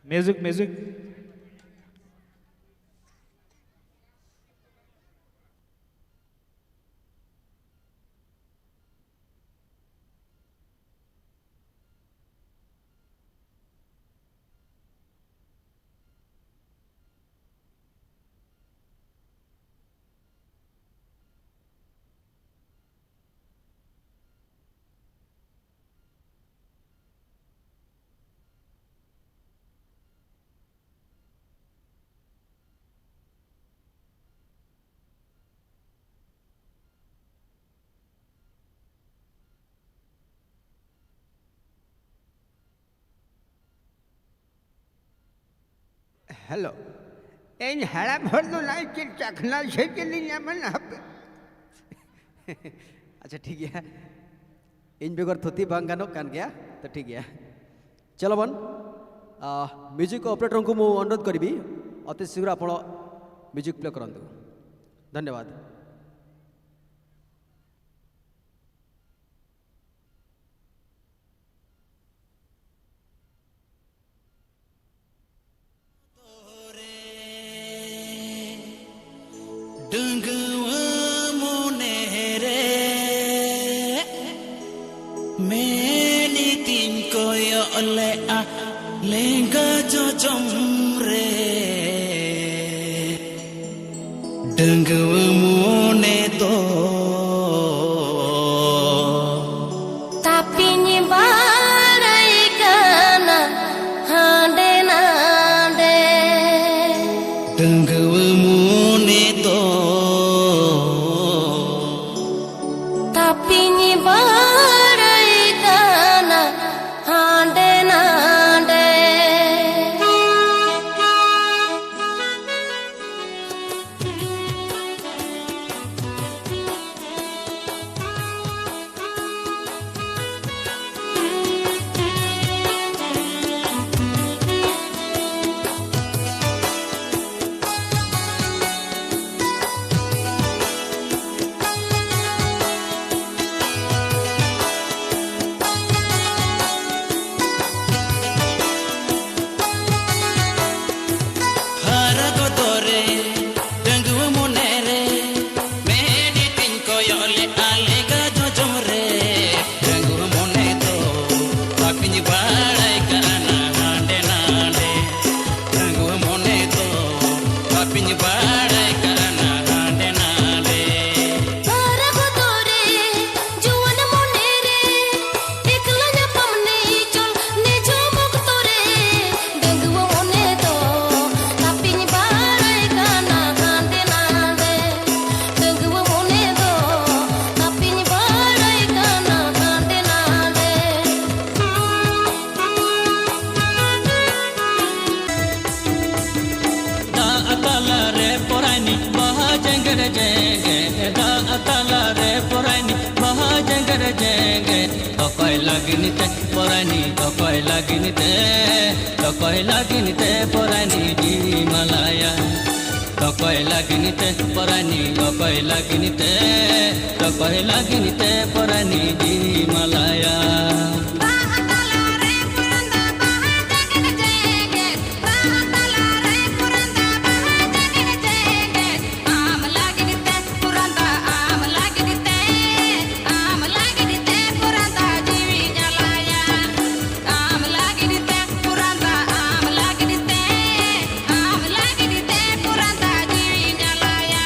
Music, music. ᱦᱮᱞᱳ, ᱤᱧ ᱦᱟᱲᱟᱢ ᱦᱚᱲ ᱫᱚ ᱱᱟᱭ ᱪᱮᱫ ᱪᱟᱠᱷᱱᱟ ᱥᱮ ᱪᱮᱫ ᱤᱧ ᱧᱟᱢᱟ ᱱᱟᱦᱟᱜ? ᱟᱪᱪᱷᱟ, ᱴᱷᱤᱠ ᱜᱮᱭᱟ, ᱤᱧ ᱵᱮᱜᱚᱨ ᱛᱷᱩᱛᱤ ᱵᱟᱝ ᱜᱟᱱᱚᱜ ᱠᱟᱱ ᱜᱮᱭᱟ, ᱛᱚ ᱴᱷᱤᱠ ᱜᱮᱭᱟ᱾ ᱪᱚᱞᱚ ᱵᱚᱱ, ᱟ, ମ୍ୟୁଜିକ୍ ଅପରେଟରଙ୍କୁ ମୁଁ ଅନୁରୋଧ କରିବି, ଅତି ଶୀଘ୍ର ଆପଣ ମ୍ୟୁଜିକ୍ ପ୍ଲେ କରନ୍ତୁ। ଧନ୍ୟବାଦ। ᱰᱟᱺᱜᱩᱣᱟᱹ ᱢᱚᱱᱮ ᱨᱮ ᱢᱮᱱᱤᱛᱤᱧ ᱠᱚᱭᱚᱜ ᱞᱮᱜᱼᱟ ᱞᱮᱸᱜᱟ ᱡᱚᱡᱚᱢ ᱨᱮ᱾ ᱰᱟᱺᱜᱩᱣᱟᱹ ᱢᱚᱱᱮ ᱫᱚ ᱛᱟᱹᱯᱤᱧ ᱵᱟᱲᱟᱭ ᱠᱟᱱᱟ ᱦᱟᱸᱰᱮ ᱱᱟᱰᱮ᱾ ᱰᱟᱺᱜᱩᱣᱟᱹ ᱢᱚᱱᱮ ᱫᱚ ᱛᱟᱹᱯᱤᱧ ᱵᱟᱲᱟᱭ ᱠᱟᱱᱟ ᱦᱟᱸᱰᱮ ᱱᱟᱰᱮ᱾ ᱡᱮᱜᱮᱫ ᱡᱮᱜᱮᱫ ᱫᱟᱜ ᱛᱟᱞᱟᱨᱮ ᱯᱚᱨᱟᱭᱱᱤ, ᱵᱟᱦᱟ ᱡᱮᱜᱮᱫ ᱡᱮᱜᱮᱫ᱾ ᱚᱠᱚᱭ ᱞᱟᱹᱜᱤᱫ ᱛᱮ ᱯᱚᱨᱟᱭᱱᱤ, ᱚᱠᱚᱭ ᱞᱟᱹᱜᱤᱫ ᱛᱮ, ᱚᱠᱚᱭ ᱞᱟᱹᱜᱤᱫ ᱛᱮ ᱯᱚᱨᱟᱭᱱᱤ ᱡᱤᱣᱤᱢ ᱟᱞᱟᱭᱟ? ᱚᱠᱚᱭ ᱞᱟᱹᱜᱤᱫ ᱛᱮ ᱯᱚᱨᱟᱭᱱᱤ, ᱚᱠᱚᱭ ᱞᱟᱹᱜᱤᱫ ᱛᱮ, ᱚᱠᱚᱭ ᱞᱟᱹᱜᱤᱫ ᱛᱮ ᱯᱚᱨᱟᱭᱱᱤ ᱡᱤᱣᱤᱢ ᱟᱞᱟᱭᱟ? ᱵᱟᱦᱟ ᱛᱟᱞᱟᱨᱮ ᱯᱩᱨᱟᱹᱱ ᱫᱚ ᱵᱟᱦᱟ ᱡᱮᱜᱮᱫ ᱡᱮᱜᱮᱫ, ᱵᱟᱦᱟ ᱛᱟᱞᱟᱨᱮ ᱯᱩᱨᱟᱹᱱ ᱫᱚ ᱵᱟᱦᱟ ᱡᱮᱜᱮᱫ ᱡᱮᱜᱮᱫ᱾ ᱟᱢ ᱞᱟᱹᱜᱤᱫ ᱛᱮ ᱯᱩᱨᱟᱹᱱ ᱫᱚ, ᱟᱢ ᱞᱟᱹᱜᱤᱫ ᱛᱮ, ᱟᱢ ᱞᱟᱹᱜᱤᱫ ᱛᱮ ᱯᱩᱨᱟᱹᱱ ᱫᱚ ᱡᱤᱣᱤᱧ ᱟᱞᱟᱭᱟ᱾ ᱟᱢ ᱞᱟᱹᱜᱤᱫ ᱛᱮ ᱯᱩᱨᱟᱹᱱ ᱫᱚ, ᱟᱢ ᱞᱟᱹᱜᱤᱫ ᱛᱮ, ᱟᱢ ᱞᱟᱹᱜᱤᱫ ᱛᱮ ᱯᱩᱨᱟᱹᱱ ᱫᱚ ᱡᱤᱣᱤᱧ ᱟᱞᱟᱭᱟ᱾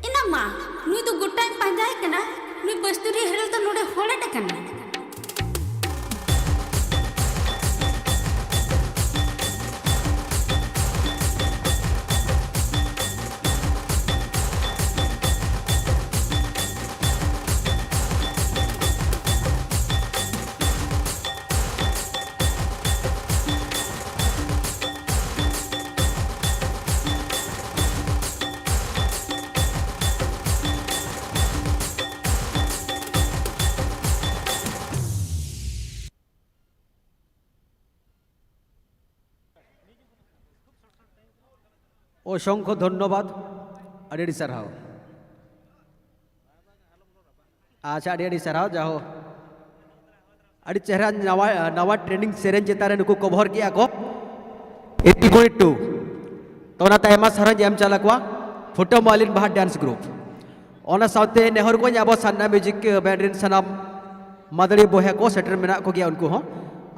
ᱮᱱᱟ ᱢᱟ, ᱱᱩᱭ ᱫᱚ ᱜᱚᱴᱟᱧ ᱯᱟᱸᱡᱟᱭᱮ ᱠᱟᱱᱟ, ᱱᱩᱭ ᱵᱟᱹᱥᱛᱩᱨᱤ ᱦᱮᱨᱮᱞ ᱫᱚ ᱱᱚᱰᱮ ᱦᱚᱲᱮᱫ ᱟᱠᱟᱱᱟ᱾ ᱚᱥᱚᱝᱠᱷᱚ ᱫᱷᱚᱱᱭᱚᱵᱟᱫ, ᱟᱹᱰᱤ ᱟᱹᱰᱤ ᱥᱟᱨᱦᱟᱣ᱾ ᱟᱪᱪᱷᱟ, ᱟᱹᱰᱤ ᱟᱹᱰᱤ ᱥᱟᱨᱦᱟᱣ᱾ ᱡᱟᱦᱳ, ᱟᱹᱰᱤ ᱪᱮᱦᱨᱟ ᱱᱟᱣᱟ, ᱱᱟᱣᱟ trending ᱥᱮᱨᱮᱧ ᱪᱮᱛᱟᱱ ᱨᱮ ᱱᱩᱠᱩ cover ᱠᱮᱜᱼᱟ ᱠᱚ᱾ eighty point two᱾ ᱛᱚ ᱚᱱᱟᱛᱮ ᱟᱭᱢᱟ ᱥᱟᱨᱦᱟᱣ ᱤᱧ ᱮᱢ ᱪᱟᱞ ᱟᱠᱚᱣᱟ ᱯᱷᱩᱴᱟᱹ ᱢᱟᱹᱞᱤᱱ ᱵᱟᱦᱟ ᱰᱮᱱᱥ ᱜᱨᱩᱯ᱾ ᱚᱱᱟ ᱥᱟᱶᱛᱮ ᱱᱮᱦᱚᱨ ᱠᱚᱧ ᱟᱵᱚ ᱥᱟᱱᱱᱟ ᱢᱤᱣᱡᱤᱠ ᱵᱮᱱᱰ ᱨᱮᱱ ᱥᱟᱱᱟᱢ ᱢᱟᱹᱫᱟᱹᱲᱤ ᱵᱚᱭᱦᱟ ᱠᱚ ᱥᱮᱴᱮᱨ ᱢᱮᱱᱟᱜ ᱠᱚᱜᱮᱭᱟ ᱩᱱᱠᱩ ᱦᱚᱸ᱾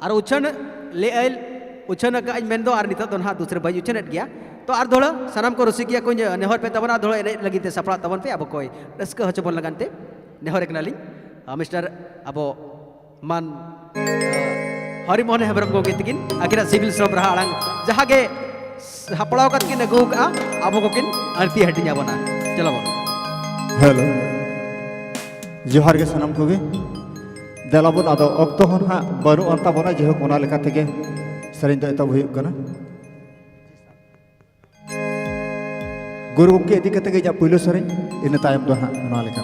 ᱟᱨ ᱩᱪᱷᱟᱹᱱ ᱞᱮᱜᱼᱟᱹᱧ, ᱩᱪᱷᱟᱹᱱ ᱟᱠᱟᱫ ᱟᱹᱧ ᱢᱮᱱᱫᱚ, ᱟᱨ ᱱᱤᱛᱚᱜ ᱫᱚ ᱱᱟᱦᱟᱜ ᱫᱩᱥᱨᱟᱹ ᱵᱟᱹᱧ ᱩᱪᱷᱟᱹᱱᱮᱫ ᱜᱮᱭᱟ᱾ ᱛᱚ ᱟᱨ ᱫᱚᱦᱲᱟ ᱥᱟᱱᱟᱢ ᱠᱚ ᱨᱩᱥᱤᱠᱤᱭᱟᱹ ᱠᱚᱧ ᱱᱮᱦᱚᱨ ᱯᱮ ᱛᱟᱵᱚᱱᱟ, ᱟᱨ ᱫᱚᱦᱲᱟ ᱮᱱᱮᱡ ᱞᱟᱹᱜᱤᱫ ᱛᱮ ᱥᱟᱯᱲᱟᱜ ᱛᱟᱵᱚᱱ ᱯᱮ, ᱟᱵᱚ ᱠᱚᱭ ᱨᱟᱹᱥᱠᱟᱹ ᱦᱚᱪᱚ ᱵᱚᱱ ᱞᱟᱹᱜᱤᱫ ᱛᱮ ᱱᱮᱦᱚᱨ ᱠᱟᱱᱟᱞᱤᱧ᱾ ᱟᱨ ᱢᱤᱥᱴᱟᱨ ᱟᱵᱚ ᱢᱟᱱ ᱦᱚᱨᱤ ᱢᱳᱦᱚᱱ ᱦᱮᱢᱵᱨᱚᱢ ᱜᱚᱢᱠᱮ ᱛᱤᱠᱤᱱ ᱟᱹᱠᱤᱱᱟᱜ ᱥᱤᱵᱤᱞ ᱥᱚᱲᱚᱢ ᱨᱟᱦᱟ ᱟᱲᱟᱝ ᱡᱟᱦᱟᱸ ᱜᱮ ᱦᱟᱯᱲᱟᱣ ᱠᱟᱛᱮ ᱠᱤᱱ ᱟᱹᱜᱩ ᱟᱠᱟᱫᱼᱟ, ᱟᱵᱚ ᱠᱚᱠᱤᱱ ᱟᱹᱲᱛᱤ ᱦᱟᱹᱴᱤᱧ ᱟᱵᱚᱱᱟ᱾ ᱪᱚᱞᱚ ᱵᱚᱱ᱾ ᱦᱮᱞᱳ, ᱡᱚᱦᱟᱨ ᱜᱮ ᱥᱟᱱᱟᱢ ᱠᱚᱜᱮ᱾ ᱫᱮᱞᱟ ᱵᱚᱱ, ᱟᱫᱚ ᱚᱠᱛᱚ ᱦᱚᱸ ᱱᱟᱦᱟᱜ ᱵᱟᱹᱱᱩᱜ ᱟᱱ ᱛᱟᱵᱚᱱᱟ, ᱡᱟᱭᱦᱳᱠ ᱚᱱᱟ ᱞᱮᱠᱟ ᱛᱮᱜᱮ ᱥᱮᱨᱮᱧ ᱫᱚ ᱮᱛᱚᱦᱚᱵ ᱦᱩᱭᱩᱜ ᱠᱟᱱᱟ᱾ ᱜᱩᱨᱩ ᱜᱚᱢᱠᱮ ᱤᱫᱤ ᱠᱟᱛᱮ ᱜᱮ ᱤᱧᱟᱹᱜ ᱯᱩᱭᱞᱩ ᱥᱮᱨᱮᱧ, ᱤᱱᱟᱹ ᱛᱟᱭᱚᱢ ᱫᱚ ᱦᱟᱸᱜ ᱱᱚᱣᱟ ᱞᱮᱠᱟ᱾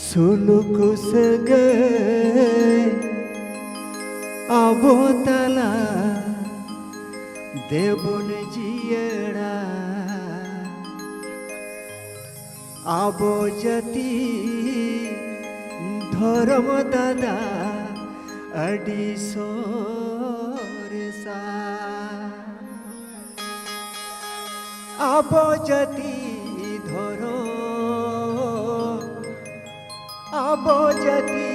ᱥᱩᱞᱩᱠ ᱥᱟᱹᱜᱟᱹᱭ ᱟᱵᱚ ᱛᱟᱞᱟ ᱫᱮᱵᱚᱱ ᱡᱤᱭᱟᱹᱲᱟ᱾ ᱟᱵᱚ ᱡᱟᱹᱛᱤ ᱫᱷᱚᱨᱚᱢ ᱫᱟᱫᱟ ᱟᱹᱰᱤ ᱥᱚᱨᱮᱥᱟ᱾ ᱟᱵᱚ ᱡᱟᱹᱛᱤ ᱫᱷᱚᱨᱚᱢ, ᱟᱵᱚ ᱡᱟᱹᱛᱤ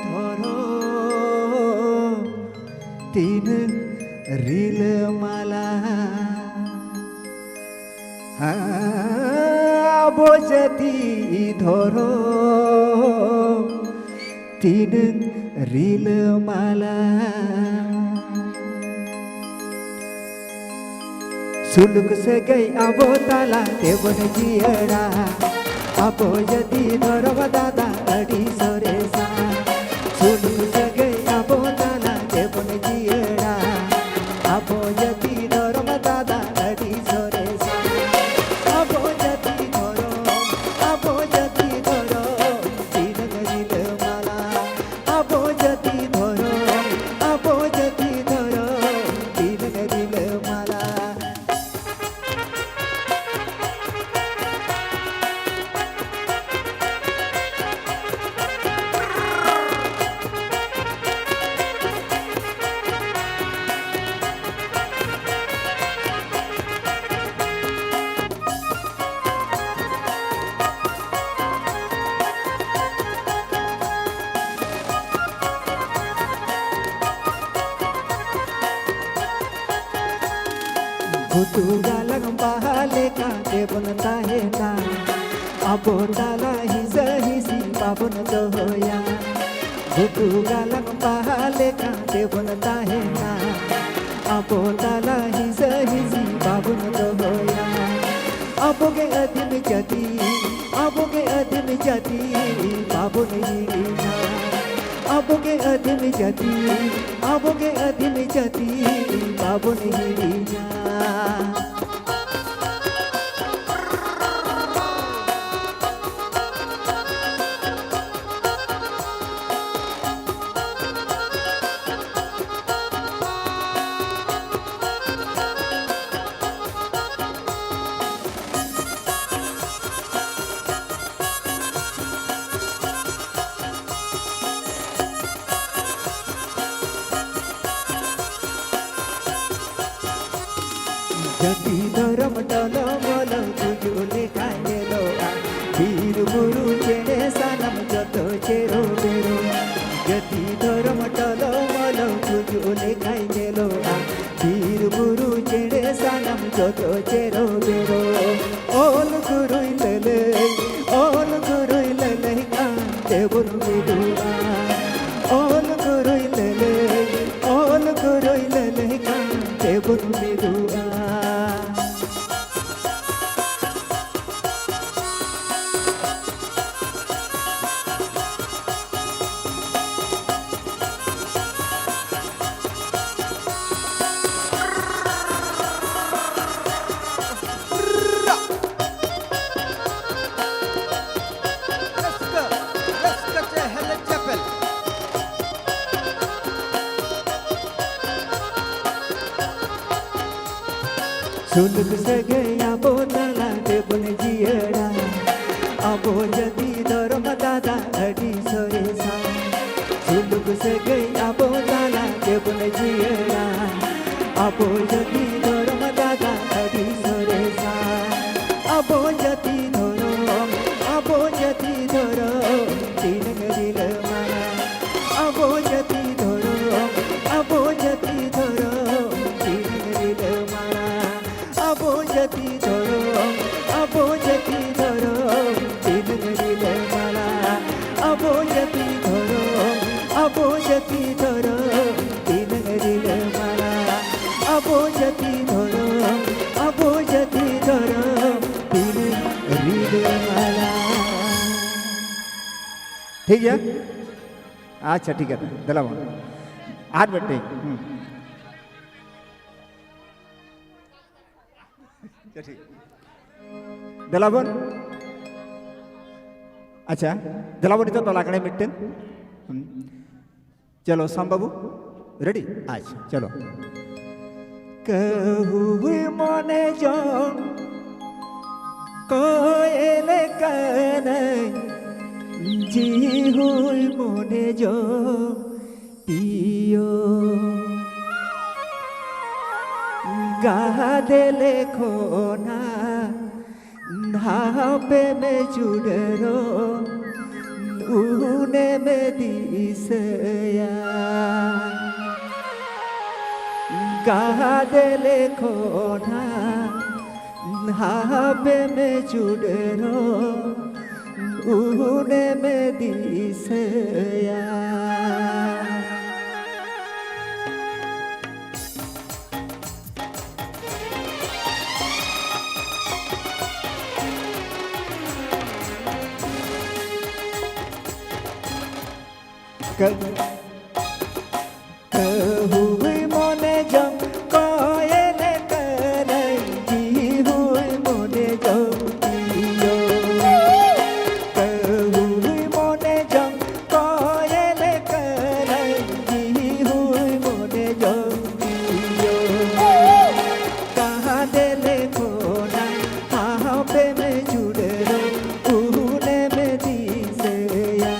ᱫᱷᱚᱨᱚᱢ ᱛᱤᱱᱟᱹᱜ ᱨᱤᱞᱟᱹᱢᱟᱞᱟ᱾ ᱦᱮᱸ, ᱟᱵᱚ ᱡᱟᱹᱛᱤ ᱫᱷᱚᱨᱚᱢ ᱛᱤᱱᱟᱹᱜ ᱨᱤᱞᱟᱹᱢᱟᱞᱟ᱾ ᱥᱩᱞᱩᱠ ᱥᱟᱹᱜᱟᱹᱭ ᱟᱵᱚ ᱛᱟᱞᱟ ᱛᱮᱵᱚᱱ ᱡᱤᱭᱟᱹᱲᱟ᱾ ᱟᱵᱚ ᱡᱟᱹᱛᱤ ᱫᱷᱚᱨᱚᱢ ᱫᱟᱫᱟ ᱟᱹᱰᱤ ᱥᱚᱨᱮᱥᱟ᱾ ᱥᱩᱞᱩᱠ ᱥᱟᱹᱜᱟᱹᱭ ᱟᱵᱚ ᱛᱟᱞᱟ ᱛᱮᱵᱚᱱ ᱡᱤᱭᱟᱹᱲᱟ᱾ ᱟᱵᱚ ᱡᱟᱹᱛᱤ ᱫᱷᱚᱨᱚᱢ ᱫᱟᱫᱟ ᱟᱹᱰᱤ ᱥᱚᱨᱮᱥᱟ᱾ ᱟᱵᱚ ᱡᱟᱹᱛᱤ ᱫᱷᱚᱨᱚᱢ, ᱟᱵᱚ ᱡᱟᱹᱛᱤ ᱫᱷᱚᱨᱚᱢ ᱛᱤᱱᱟᱹᱜ ᱨᱤᱞᱟᱹᱢᱟᱞᱟ᱾ ᱟᱵᱚ ᱡᱟᱹᱛᱤ ᱫᱷᱚᱨᱚᱢ, ᱟᱵᱚ ᱡᱟᱹᱛᱤ ᱫᱷᱚᱨᱚᱢ ᱛᱤᱱᱟᱹᱜ ᱨᱤᱞᱟᱹᱢᱟᱞᱟ᱾ ᱜᱷᱩᱴᱩ ᱜᱟᱞᱟᱝ ᱵᱟᱦᱟ ᱞᱮᱠᱟ ᱛᱮᱵᱚᱱ ᱛᱟᱦᱮᱱᱟ, ᱟᱵᱚ ᱛᱟᱞᱟ ᱦᱤᱥᱟᱹ ᱦᱤᱥᱤ ᱵᱟᱵᱚᱱ ᱫᱚᱦᱚᱭᱟ᱾ ᱜᱷᱩᱴᱩ ᱜᱟᱞᱟᱝ ᱵᱟᱦᱟ ᱞᱮᱠᱟ ᱛᱮᱵᱚᱱ ᱛᱟᱦᱮᱱᱟ, ᱟᱵᱚ ᱛᱟᱞᱟ ᱦᱤᱥᱟᱹ ᱦᱤᱥᱤ ᱵᱟᱵᱚᱱ ᱫᱚᱦᱚᱭᱟ᱾ ᱟᱵᱚ ᱜᱮ ᱟᱹᱫᱤᱢ ᱡᱟᱹᱛᱤ, ᱟᱵᱚ ᱜᱮ ᱟᱹᱫᱤᱢ ᱡᱟᱹᱛᱤ ᱵᱟᱵᱚᱱ ᱦᱤᱲᱤᱧᱟ᱾ ᱟᱵᱚ ᱜᱮ ᱟᱹᱫᱤᱢ ᱡᱟᱹᱛᱤ, ᱟᱵᱚ ᱜᱮ ᱟᱹᱫᱤᱢ ᱡᱟᱹᱛᱤ ᱵᱟᱵᱚᱱ ᱦᱤᱲᱤᱧᱟ᱾ ᱡᱟᱹᱛᱤ ᱫᱷᱚᱨᱚᱢ ᱴᱚᱞᱚ ᱢᱚᱞᱚ ᱜᱩᱡᱩᱜ ᱞᱮᱠᱟ ᱧᱮᱞᱚᱜᱼᱟ᱾ ᱵᱤᱨ ᱵᱩᱨᱩ ᱪᱮᱬᱮ ᱥᱟᱱᱟᱢ ᱡᱚᱛᱚ ᱪᱮᱨᱚ ᱵᱮᱨᱚ᱾ ᱡᱟᱹᱛᱤ ᱫᱷᱚᱨᱚᱢ ᱴᱚᱞᱚ ᱢᱚᱞᱚ ᱜᱩᱡᱩᱜ ᱞᱮᱠᱟᱭ ᱧᱮᱞᱚᱜᱼᱟ᱾ ᱵᱤᱨ ᱵᱩᱨᱩ ᱪᱮᱬᱮ ᱥᱟᱱᱟᱢ ᱡᱚᱛᱚ ᱪᱮᱨᱚ ᱵᱮᱨᱚ᱾ ᱚᱞ ᱜᱩᱨᱩᱭ ᱞᱟᱹᱞᱟᱹᱭ, ᱚᱞ ᱜᱩᱨᱩᱭ ᱞᱟᱹᱞᱟᱹᱭ ᱠᱟᱱ ᱛᱮᱵᱚᱱ ᱢᱤᱫᱚᱜᱼᱟ᱾ ᱚᱞ ᱜᱩᱨᱩᱭ ᱞᱟᱹᱞᱟᱹᱭ, ᱚᱞ ᱜᱩᱨᱩᱭ ᱞᱟᱹᱞᱟᱹᱭ ᱠᱟᱱ ᱛᱮᱵᱚᱱ ᱢᱤᱫᱚᱜᱼᱟ᱾ ᱨᱟᱹᱥᱠᱟᱹ, ᱨᱟᱹᱥᱠᱟᱹ ᱪᱮ ᱦᱮᱞᱮ ᱪᱮᱯᱮᱞ᱾ ᱥᱩᱞᱩᱠ ᱥᱟᱹᱜᱟᱹᱭ ᱟᱵᱚ ᱛᱟᱞᱟ ᱛᱮᱵᱚᱱ ᱡᱤᱭᱟᱹᱲᱟ, ᱟᱵᱚ ᱡᱟᱹᱛᱤ ᱫᱷᱚᱨᱚᱢ ᱫᱟᱫᱟ ᱟᱹᱰᱤ ᱥᱚᱨᱮᱥᱟ᱾ ᱥᱩᱞᱩᱠ ᱥᱟᱹᱜᱟᱹᱭ ᱟᱵᱚ ᱛᱟᱞᱟ ᱛᱮᱵᱚᱱ ᱡᱤᱭᱟᱹᱲᱟ, ᱟᱵᱚ ᱡᱟᱹᱛᱤ ᱫᱷᱚᱨᱚᱢ ᱫᱟᱫᱟ ᱟᱹᱰᱤ ᱥᱚᱨᱮᱥᱟ᱾ ᱟᱵᱚ ᱡᱟᱹᱛᱤ ᱫᱷᱚᱨᱚᱢ, ᱟᱵᱚ ᱡᱟᱹᱛᱤ ᱫᱷᱚᱨᱚᱢ ᱛᱤᱱᱟᱹᱝ ᱨᱤᱞᱟᱹᱢᱟᱞᱟ᱾ ᱟᱵᱚ ᱡᱟᱹᱛᱤ ᱫᱷᱚᱨᱚᱢ, ᱟᱵᱚ ᱡᱟᱹᱛᱤ ᱫᱷᱚᱨᱚᱢ ᱛᱤᱱᱟᱹᱝ ᱨᱤᱞᱟᱹᱢᱟᱞᱟ᱾ ᱴᱷᱤᱠ ᱜᱮᱭᱟ᱾ ᱟᱪᱪᱷᱟ, ᱴᱷᱤᱠ ᱜᱮᱭᱟ, ᱫᱮᱞᱟ ᱵᱚᱱ ᱟᱨ ᱢᱤᱫᱴᱮᱡ᱾ ᱦᱩᱸ᱾ ᱟᱪᱪᱷᱟ, ᱴᱷᱤᱠ᱾ ᱫᱮᱞᱟ ᱵᱚᱱ᱾ ᱟᱪᱪᱷᱟ, ᱫᱮᱞᱟ ᱵᱚᱱ ᱱᱤᱛᱚᱜ ᱫᱚ ᱞᱟᱜᱽᱬᱮ ᱢᱤᱫᱴᱮᱱ᱾ ᱦᱩᱸ᱾ ᱪᱚᱞᱚ, ᱥᱟᱢ ᱵᱟᱹᱵᱩ, ᱨᱮᱰᱤ? ᱟᱪᱪᱷᱟ, ᱪᱚᱞᱚ᱾ ᱠᱟᱹᱦᱩᱭ ᱢᱚᱱᱮ ᱡᱚᱝ ᱠᱚᱭᱮᱞ ᱠᱟᱱᱟᱭ, ᱡᱤᱣᱤ ᱦᱩᱭ ᱢᱚᱱᱮ ᱡᱚᱝ ᱯᱤᱭᱳ᱾ ᱜᱟᱫᱮᱞᱮ ᱠᱷᱚᱱᱟᱜ ᱦᱟᱯᱮᱢ ᱪᱩᱰᱟᱹᱨᱚᱜ, ᱩᱱᱮᱢ ᱫᱤᱥᱟᱹᱭᱟ᱾ ᱜᱟᱫᱮᱞᱮ ᱠᱷᱚᱱᱟᱜ ᱦᱟᱯᱮᱢ ᱪᱩᱰᱟᱹᱨᱚᱜ, ᱩᱱᱮᱢ ᱫᱤᱥᱟᱹᱭᱟ᱾ ᱠᱟᱹ- ᱠᱟᱹᱦᱩᱭ ᱢᱚᱱᱮ ᱡᱚᱝ ᱠᱚᱭᱮᱞ ᱠᱟᱱᱟᱭ, ᱡᱤᱣᱤ ᱦᱩᱭ ᱢᱚᱱᱮ ᱡᱚᱝ ᱯᱤᱭᱳ᱾ ᱠᱟᱹᱦᱩᱭ ᱢᱚᱱᱮ ᱡᱚᱝ ᱠᱚᱭᱮᱞ ᱠᱟᱱᱟᱭ, ᱡᱤᱣᱤ ᱦᱩᱭ ᱢᱚᱱᱮ ᱡᱚᱝ ᱯᱤᱭᱳ᱾ ᱜᱟᱫᱮᱞᱮ ᱠᱷᱚᱱᱟᱜ ᱦᱟᱯᱮᱢ ᱪᱩᱰᱟᱹᱨᱚᱜ, ᱩᱱᱮᱢ ᱫᱤᱥᱟᱹᱭᱟ᱾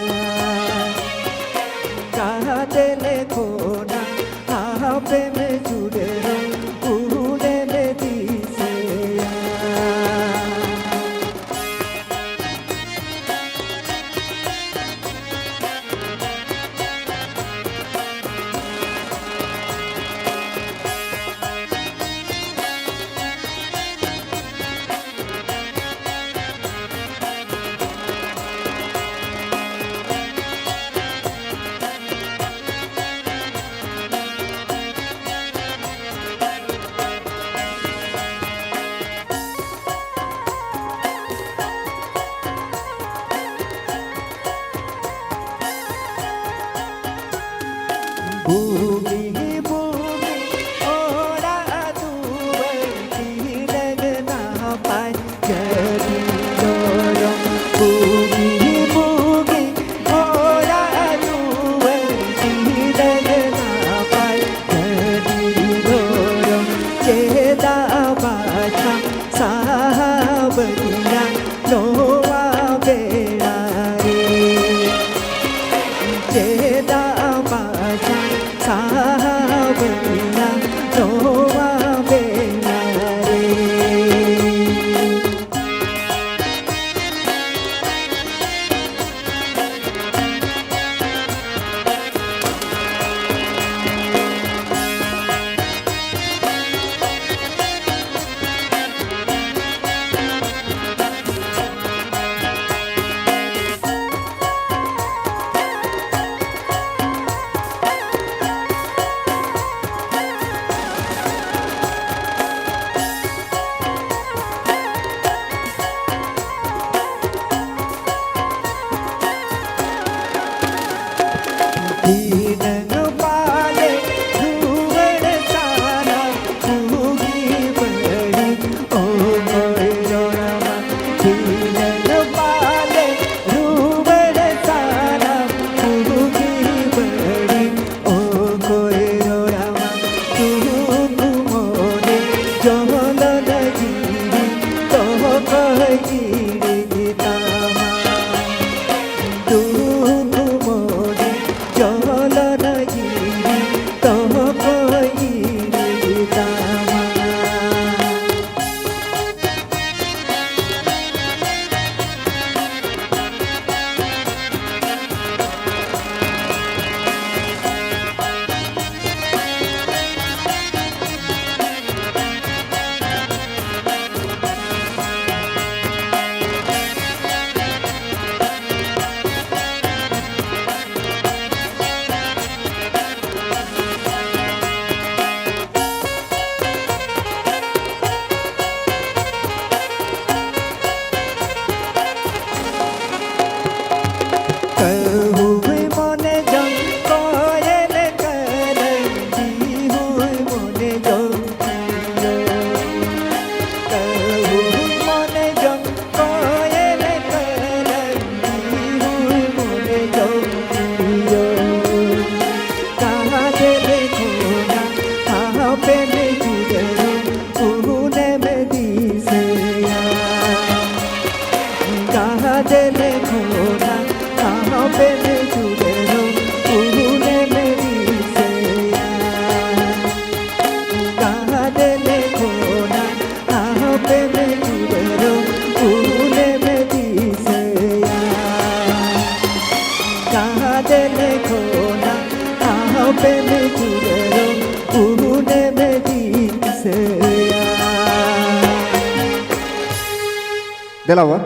ᱫᱮᱞᱟ ᱵᱚᱱ᱾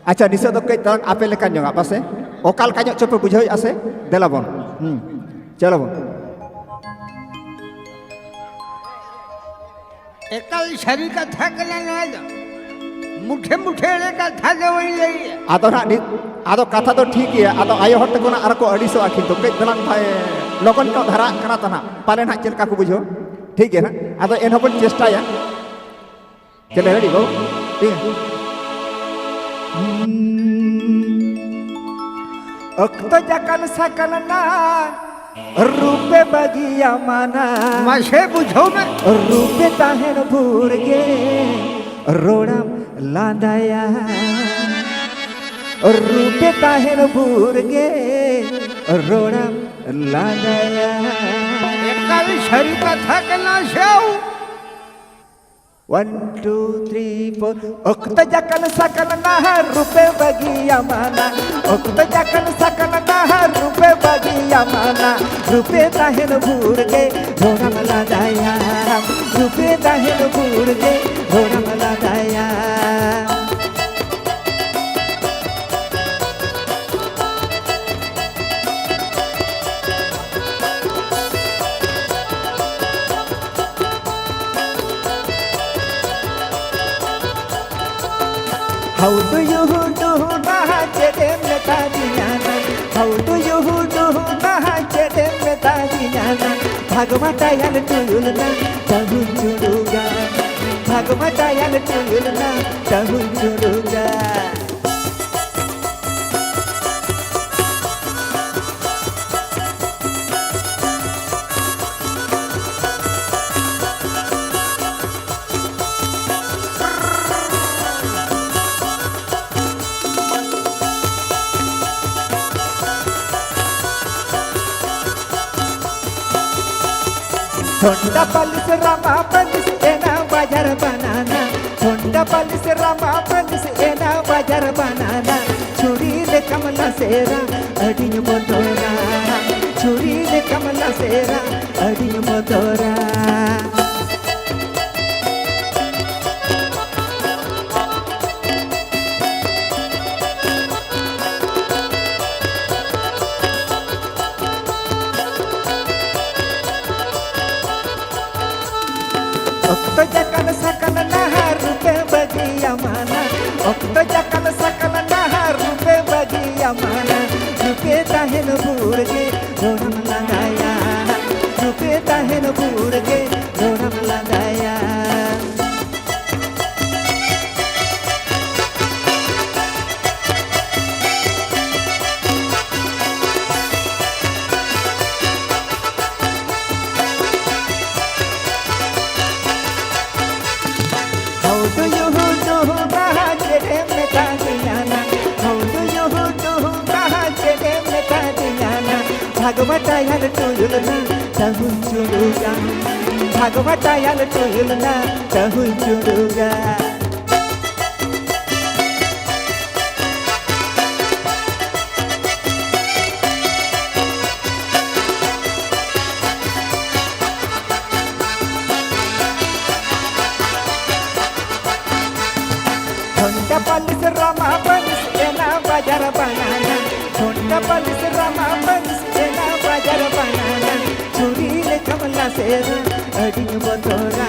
ᱟᱪᱪᱷᱟ, ᱱᱤᱥᱟᱹᱜ ᱫᱚ ᱠᱟᱹᱡ ᱛᱟᱞᱟᱝ ᱟᱯᱮ ᱞᱮᱠᱟ ᱧᱚᱜᱟᱜ ᱯᱟᱥᱮ, ᱚᱠᱟ ᱞᱮᱠᱟ ᱧᱚᱜ ᱪᱚ ᱯᱮ ᱵᱩᱡᱷᱟᱹᱣᱮᱫᱼᱟ ᱥᱮ? ᱫᱮᱞᱟ ᱵᱚᱱ᱾ ᱦᱩᱸ, ᱪᱚᱞᱚ ᱵᱚᱱ᱾ ᱮᱠᱟᱞ ᱥᱟᱹᱨᱤ ᱠᱟᱛᱷᱟ ᱠᱟᱱᱟ ᱱᱚᱣᱟ ᱫᱚ᱾ ᱢᱩᱴᱷᱮ ᱢᱩᱴᱷᱮ ᱮᱲᱮ ᱠᱟᱛᱷᱟ ᱫᱚ ᱵᱟᱹᱧ ᱞᱟᱹᱭᱮᱜᱼᱟ᱾ ᱟᱫᱚ ᱱᱟᱦᱟᱜ ᱱᱤᱛ, ᱟᱫᱚ ᱠᱟᱛᱷᱟ ᱫᱚ ᱴᱷᱤᱠ ᱜᱮᱭᱟ, ᱟᱫᱚ ᱟᱭᱳ ᱦᱚᱲ ᱛᱟᱠᱚ ᱱᱟᱦᱟᱜ ᱟᱨᱚ ᱠᱚ ᱟᱹᱲᱤᱥᱚᱜᱼᱟ, ᱠᱤᱱᱛᱩ ᱠᱟᱹᱡ ᱛᱟᱞᱟᱝ ᱛᱟᱭ ᱞᱚᱜᱚᱱ ᱧᱚᱜ ᱫᱷᱟᱨᱟᱜ ᱠᱟᱱᱟ ᱛᱚ ᱱᱟᱦᱟᱜ, ᱯᱟᱞᱮ ᱱᱟᱦᱟᱜ ᱪᱮᱫ ᱞᱮᱠᱟ ᱠᱚ ᱵᱩᱡᱷᱟᱹᱣ᱾ ᱴᱷᱤᱠ ᱜᱮᱭᱟ ᱱᱟᱦᱟᱜ, ᱟᱫᱚ ᱮᱱᱦᱚᱸ ᱵᱚᱱ ᱪᱮᱥᱴᱟᱭᱟ᱾ ᱪᱮᱫ ᱞᱮ ᱨᱮᱰᱤ ᱵᱟᱹᱵᱩ? ᱴᱷᱤᱠ ᱜᱮᱭᱟ᱾ ᱚᱠᱛᱚ ᱡᱟᱠᱟᱱ ᱥᱟᱠᱟᱱ ᱱᱟ ᱨᱩᱯᱮ ᱵᱟᱹᱜᱤᱭᱟ ᱢᱟᱱᱟ᱾ ᱢᱟᱥᱮ ᱵᱩᱡᱷᱟᱹᱣ ᱢᱮ᱾ ᱨᱩᱯᱮ ᱛᱟᱦᱮᱱ ᱵᱷᱳᱨ ᱜᱮ ᱨᱚᱲᱟᱢ ᱞᱟᱸᱫᱟᱭᱟ᱾ ᱨᱩᱯᱮ ᱛᱟᱦᱮᱱ ᱵᱷᱳᱨ ᱜᱮ ᱨᱚᱲᱟᱢ ᱞᱟᱸᱫᱟᱭᱟ᱾ ᱮᱠᱟᱞ ᱥᱟᱹᱨᱤ ᱠᱟᱛᱷᱟ ᱠᱟᱱᱟ ᱥᱮ᱾ One, two, three, four. ᱚᱠᱛᱚ ᱡᱟᱠᱟᱱ ᱥᱟᱠᱟᱱ ᱱᱟᱦᱟᱜ ᱨᱩᱯᱮ ᱵᱟᱹᱜᱤᱭᱟ ᱢᱟᱱᱟ᱾ ᱚᱠᱛᱚ ᱡᱟᱠᱟᱱ ᱥᱟᱠᱟᱱ ᱱᱟᱦᱟᱜ ᱨᱩᱯᱮ ᱵᱟᱹᱜᱤᱭᱟ ᱢᱟᱱᱟ᱾ ᱨᱩᱯᱮ ᱛᱟᱦᱮᱱ ᱵᱷᱳᱨ ᱜᱮ ᱨᱚᱲᱟᱢ ᱞᱟᱸᱫᱟᱭᱟ᱾ ᱨᱩᱯᱮ ᱛᱟᱦᱮᱱ ᱵᱷᱳᱨ ᱜᱮ ᱨᱚᱲᱟᱢ ᱞᱟᱸᱫᱟᱭᱟ᱾ How do you do ᱱᱟᱦᱟᱜ ᱪᱮᱫ ᱮᱢ ᱢᱮᱛᱟ ᱫᱤᱧᱟ ᱱᱟ? How do you do ᱱᱟᱦᱟᱜ ᱪᱮᱫ ᱮᱢ ᱢᱮᱛᱟ ᱫᱤᱧᱟ ᱱᱟ? ᱵᱷᱟᱜᱽᱢᱟ ᱴᱟᱭᱟᱞ ᱴᱩᱭᱩᱞ ᱱᱟ ᱛᱟᱹᱦᱩᱧ ᱪᱩᱰᱩᱜᱟ᱾ ᱵᱷᱟᱜᱽᱢᱟ ᱴᱟᱭᱟᱞ ᱴᱩᱭᱩᱞ ᱱᱟ ᱛᱟᱹᱦᱩᱧ ᱪᱩᱰᱩᱜᱟ᱾ ᱛᱷᱚᱱᱰᱟ ᱯᱟᱹᱞᱤᱥ ᱨᱟᱢᱟ ᱯᱟᱹᱞᱤᱥ ᱮᱱᱟ ᱵᱟᱡᱟᱨ ᱵᱟᱱᱟᱱᱟ᱾ ᱛᱷᱚᱱᱰᱟ ᱯᱟᱹᱞᱤᱥ ᱨᱟᱢᱟ ᱯᱟᱹᱞᱤᱥ ᱮᱱᱟ ᱵᱟᱡᱟᱨ ᱵᱟᱱᱟᱱᱟ᱾ ᱪᱩᱲᱤ ᱞᱮᱠᱟᱢ ᱞᱟᱥᱮᱨᱟ ᱟᱹᱰᱤᱧ ᱵᱚᱛᱚᱨᱟ᱾ ᱪᱩᱲᱤ ᱞᱮᱠᱟᱢ ᱞᱟᱥᱮᱨᱟ ᱟᱹᱰᱤᱧ ᱵᱚᱛᱚᱨᱟ᱾ ᱚᱠᱛᱚ ᱡᱟᱠᱟᱞ ᱥᱟᱠᱟᱞ ᱱᱟᱦᱟᱜ ᱨᱩᱯᱮ ᱵᱟᱹᱜᱤᱭᱟᱢᱟ ᱱᱟ᱾ ᱚᱠᱛᱚ ᱡᱟᱠᱟᱞ ᱥᱟᱠᱟᱞ ᱱᱟᱦᱟᱜ ᱨᱩᱯᱮ ᱵᱟᱹᱜᱤᱭᱟᱢᱟ ᱱᱟ᱾ ᱨᱩᱯᱮ ᱛᱟᱦᱮᱱ ᱵᱷᱳᱨ ᱜᱮ ᱨᱚᱲᱟᱢ ᱞᱟᱸᱜᱟᱭᱟ᱾ ᱨᱩᱯᱮ ᱛᱟᱦᱮᱱ ᱵᱷᱳᱨ ᱜᱮ ᱨᱚᱲᱟᱢ ᱞᱟᱸᱜᱟᱭᱟ᱾ How do you do, ᱪᱮᱫ ᱮᱢ ᱢᱮᱛᱟ ᱫᱤᱧᱟ ᱱᱟ? How do you do, ᱪᱮᱫ ᱮᱢ ᱢᱮᱛᱟ ᱫᱤᱧᱟ ᱱᱟ? ᱵᱷᱟᱜᱽᱵᱟᱴᱟᱭᱟᱞ ᱴᱩᱭᱩᱞ ᱱᱟ, ᱛᱟᱹᱦᱩᱧ ᱪᱩᱰᱩᱜᱟ᱾ ᱵᱷᱟᱜᱽᱵᱟᱴᱟᱭᱟᱞ ᱴᱩᱭᱩᱞ ᱱᱟ, ᱛᱟᱹᱦᱩᱧ ᱪᱩᱰᱩᱜᱟ᱾ ᱴᱷᱚᱱᱴᱟ ᱯᱟᱹᱞᱤᱥ ᱨᱟᱢᱟ ᱯᱟᱹᱞᱤᱥ ᱮᱱᱟ ᱵᱟᱡᱟᱨ ᱵᱟᱱᱟᱱᱟ᱾ ᱴᱷᱚᱱᱴᱟ ᱯᱟᱹᱞᱤᱥ ᱨᱟᱢᱟ ᱯᱟᱹᱞᱤᱥ ᱮᱱᱟ ᱵᱟᱡᱟᱨ ᱵᱟᱱᱟᱱᱟ᱾ ᱪᱷᱩᱨᱤ ᱞᱮᱠᱟᱢ ᱞᱟᱥᱮᱨᱟ, ᱟᱹᱰᱤᱧ ᱵᱚᱛᱚᱨᱟ᱾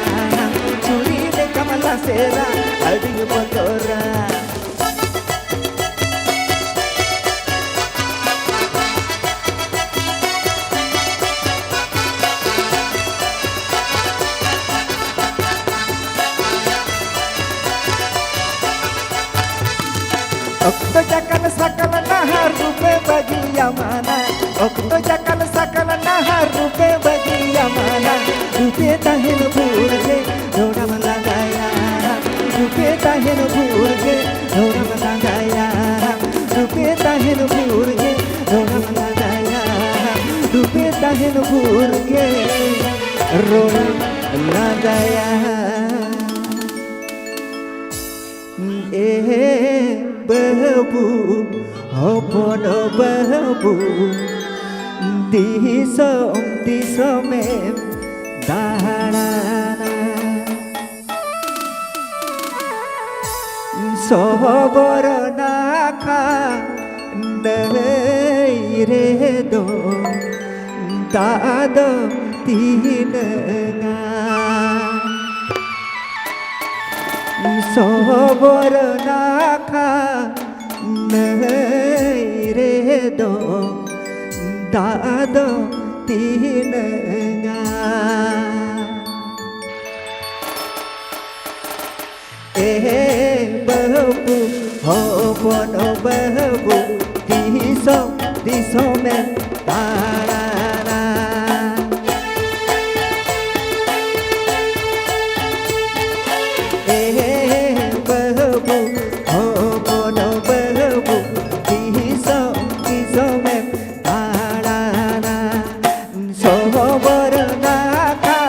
ᱪᱷᱩᱨᱤ ᱞᱮᱠᱟᱢ ᱞᱟᱥᱮᱨᱟ, ᱟᱹᱰᱤᱧ ᱵᱚᱛᱚᱨᱟ᱾ ᱚᱠᱛᱚ ᱡᱟᱠᱟᱞ ᱥᱟᱠᱟᱞ ᱱᱟᱦᱟᱜ ᱨᱩᱯᱮ ᱵᱟᱹᱜᱤᱭᱟᱢᱟ ᱱᱟ᱾ ᱚᱠᱛᱚ ᱡᱟᱠᱟᱞ ᱥᱟᱠᱟᱞ ᱱᱟᱦᱟᱜ ᱨᱩᱯᱮ ᱵᱟᱹᱜᱤᱭᱟᱢᱟ ᱱᱟ᱾ ᱨᱩᱯᱮ ᱛᱟᱦᱮᱱ ᱵᱷᱳᱨ ᱜᱮ ᱨᱚᱲᱟᱢ ᱞᱟᱸᱜᱟᱭᱟ᱾ ᱨᱩᱯᱮ ᱛᱟᱦᱮᱱ ᱵᱷᱳᱨ ᱜᱮ ᱨᱚᱲᱟᱢ ᱞᱟᱸᱜᱟᱭᱟ᱾ ᱨᱩᱯᱮ ᱛᱟᱦᱮᱱ ᱵᱷᱳᱨ ᱜᱮ ᱨᱚᱲᱟᱢ ᱞᱟᱸᱜᱟᱭᱟ᱾ ᱨᱩᱯᱮ ᱛᱟᱦᱮᱱ ᱵᱷᱳᱨ ᱜᱮ ᱨᱚᱲᱟᱢ ᱞᱟᱸᱜᱟᱭᱟ᱾ ᱮ ᱵᱟᱹᱵᱩ, ᱦᱚᱯᱚᱱ ᱵᱟᱹᱵᱩ, ᱫᱤᱥᱚᱢ ᱫᱤᱥᱚᱢᱮᱢ ᱫᱟᱬᱟᱱᱟ᱾ ᱥᱚᱵᱚᱨ ᱱᱟᱠᱷᱟ ᱱᱟᱹᱭ ᱨᱮᱫᱚ ᱫᱟᱜ ᱫᱚ ᱛᱤᱱᱟᱹᱝᱟ? ᱥᱚᱵᱚᱨ ᱱᱟᱠᱷᱟ ᱱᱟᱹᱭ ᱨᱮᱫᱚ ᱫᱟᱜ ᱫᱚ ᱛᱤᱱᱟᱹᱝᱟ? ᱮ ᱵᱟᱹᱵᱩ, ᱦᱚᱯᱚᱱ ᱵᱟᱹᱵᱩ, ᱫᱤᱥᱚᱢ ᱫᱤᱥᱚᱢᱮᱢ ᱫᱟᱬᱟᱱᱟ᱾ ᱮ ᱵᱟᱹᱵᱩ, ᱦᱚᱯᱚᱱ ᱵᱟᱹᱵᱩ, ᱫᱤᱥᱚᱢ ᱫᱤᱥᱚᱢᱮᱢ ᱫᱟᱬᱟᱱᱟ᱾ ᱥᱚᱵᱚᱨ ᱱᱟᱠᱷᱟ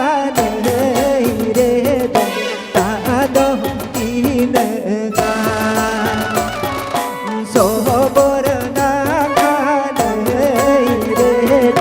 ᱱᱟᱹᱭ ᱨᱮᱫᱚ ᱫᱟᱜ ᱫᱚ ᱛᱤᱱᱟᱹᱜ ᱜᱟᱱ? ᱥᱚᱵᱚᱨ ᱱᱟᱠᱷᱟ ᱱᱟᱹᱭ ᱨᱮᱫᱚ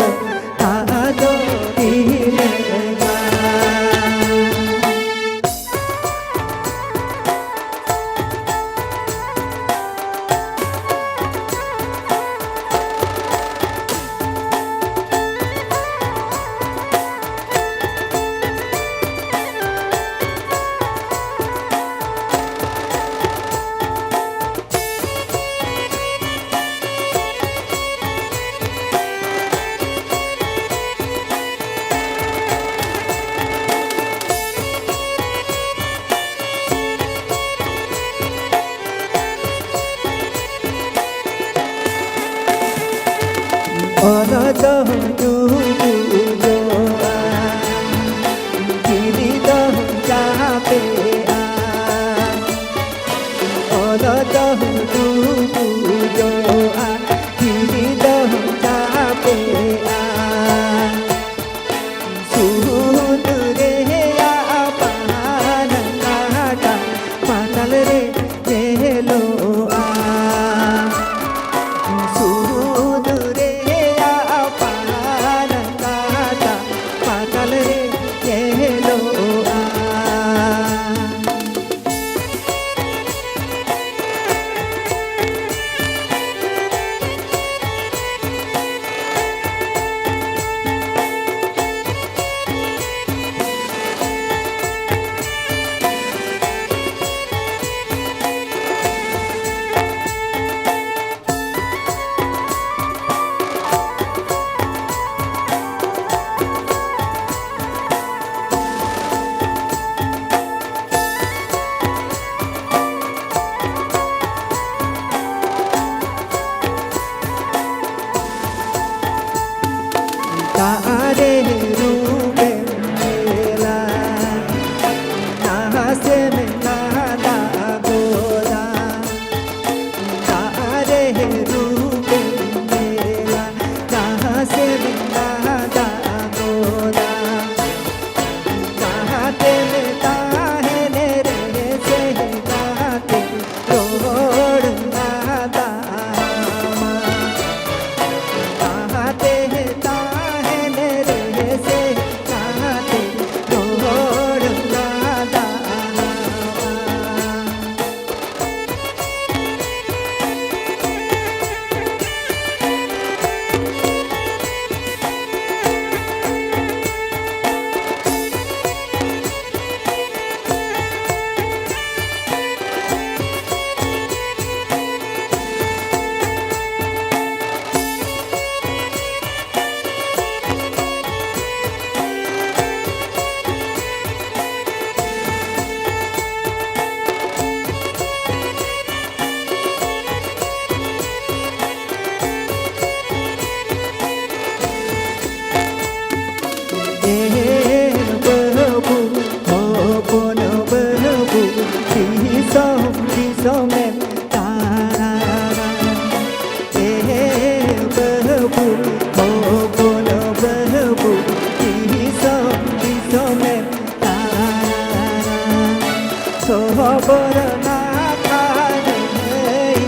ᱥᱚᱵᱚᱨ ᱱᱟᱠᱷᱟ ᱱᱟᱹᱭ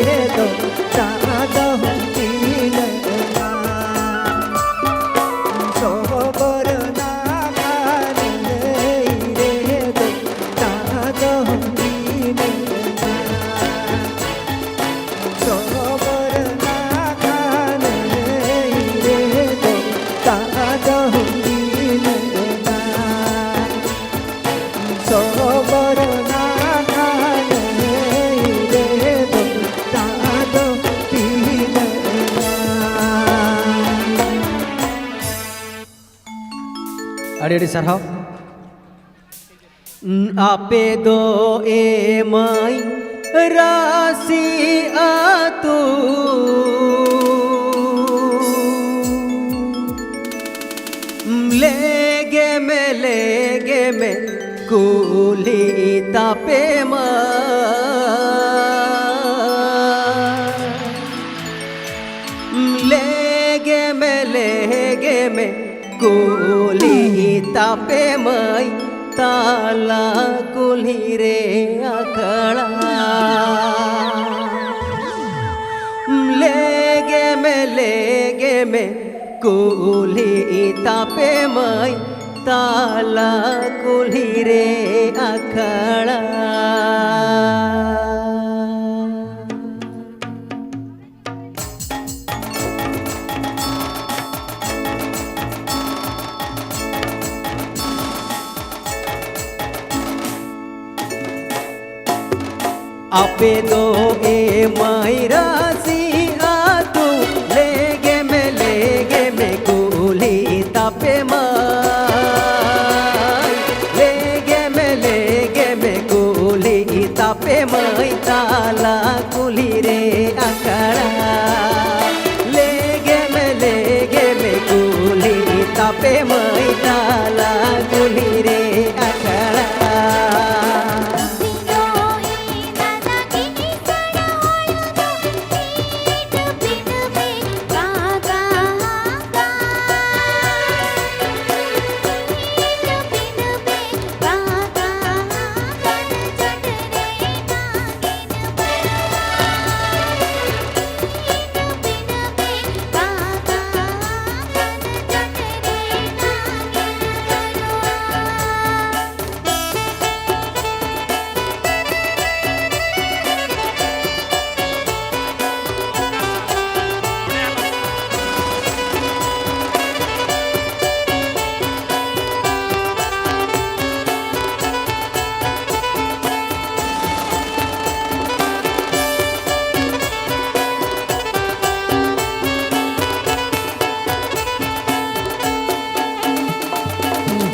ᱨᱮᱫᱚ ᱫᱟᱜ ᱫᱚ ᱛᱤᱱᱟᱹᱜ ᱜᱟᱱ᱾ ᱥᱚᱵᱚᱨ ᱱᱟᱠᱷᱟ ᱱᱟᱹᱭ ᱨᱮᱫᱚ ᱫᱟᱜ ᱫᱚ ᱛᱤᱱᱟᱹᱜ ᱜᱟᱱ᱾ ᱥᱚᱵᱚᱨ ᱱᱟᱠᱷᱟ ᱱᱟᱹᱭ ᱨᱮᱫᱚ ᱫᱟᱜ ᱫᱚ ᱛᱤᱱᱟᱹᱜ ᱜᱟᱱ᱾ ᱥᱚᱵᱚᱨ ᱱᱟᱠᱷᱟ ᱱᱟᱹᱭ ᱨᱮᱫᱚ ᱫᱟᱜ ᱫᱚ ᱛᱤᱱᱟᱹᱜ ᱜᱟᱱ᱾ ᱟᱹᱰᱤ ᱟᱹᱰᱤ ᱥᱟᱨᱦᱟᱣ᱾ ᱟᱯᱮ ᱫᱚ ᱮ ᱢᱟᱹᱭ ᱨᱟᱥᱤ ᱟᱹᱛᱩ, ᱞᱮᱜᱮ ᱢᱮ, ᱞᱮᱜᱮ ᱢᱮ, ᱠᱩᱞᱦᱤ ᱛᱟᱯᱮ ᱢᱟ᱾ ᱞᱮᱜᱮ ᱢᱮ, ᱞᱮᱜᱮ ᱢᱮ, ᱠᱩᱞᱦᱤ ᱛᱟᱯᱮ ᱢᱟᱹᱭ, ᱛᱟᱞᱟ ᱠᱩᱞᱦᱤ ᱨᱮ ᱟᱠᱷᱲᱟ᱾ ᱞᱮᱜᱮ ᱢᱮ, ᱞᱮᱜᱮ ᱢᱮ, ᱠᱩᱞᱦᱤ ᱛᱟᱯᱮ ᱢᱟᱹᱭ, ᱛᱟᱞᱟ ᱠᱩᱞᱦᱤ ᱨᱮ ᱟᱠᱷᱲᱟ᱾ ᱟᱯᱮ ᱫᱚ ᱮ ᱢᱟᱹᱭ ᱨᱟᱥᱤ ᱟᱹᱛᱩ, ᱞᱮᱜᱮ ᱢᱮ, ᱞᱮᱜᱮ ᱢᱮ, ᱠᱩᱞᱦᱤ ᱛᱟᱯᱮ ᱢᱟᱹᱭ᱾ ᱞᱮᱜᱮ ᱢᱮ, ᱞᱮᱜᱮ ᱢᱮ, ᱠᱩᱞᱦᱤ ᱛᱟᱯᱮ ᱢᱟᱹᱭ, ᱛᱟᱞᱟ ᱠᱩᱞᱦᱤ ᱨᱮ ᱟᱠᱷᱲᱟ᱾ ᱞᱮᱜᱮ ᱢᱮ, ᱞᱮᱜᱮ ᱢᱮ, ᱠᱩᱞᱦᱤ ᱛᱟᱯᱮ ᱢᱟᱹᱭ, ᱛᱟᱞᱟ ᱠᱩᱞᱦᱤ ᱨᱮ ᱟᱠᱷᱲᱟ᱾ ᱤᱧ ᱫᱚ ᱤᱧ ᱫᱟᱫᱟ ᱜᱮ ᱥᱮᱬᱟ ᱦᱚᱲ ᱫᱚ, ᱤᱧ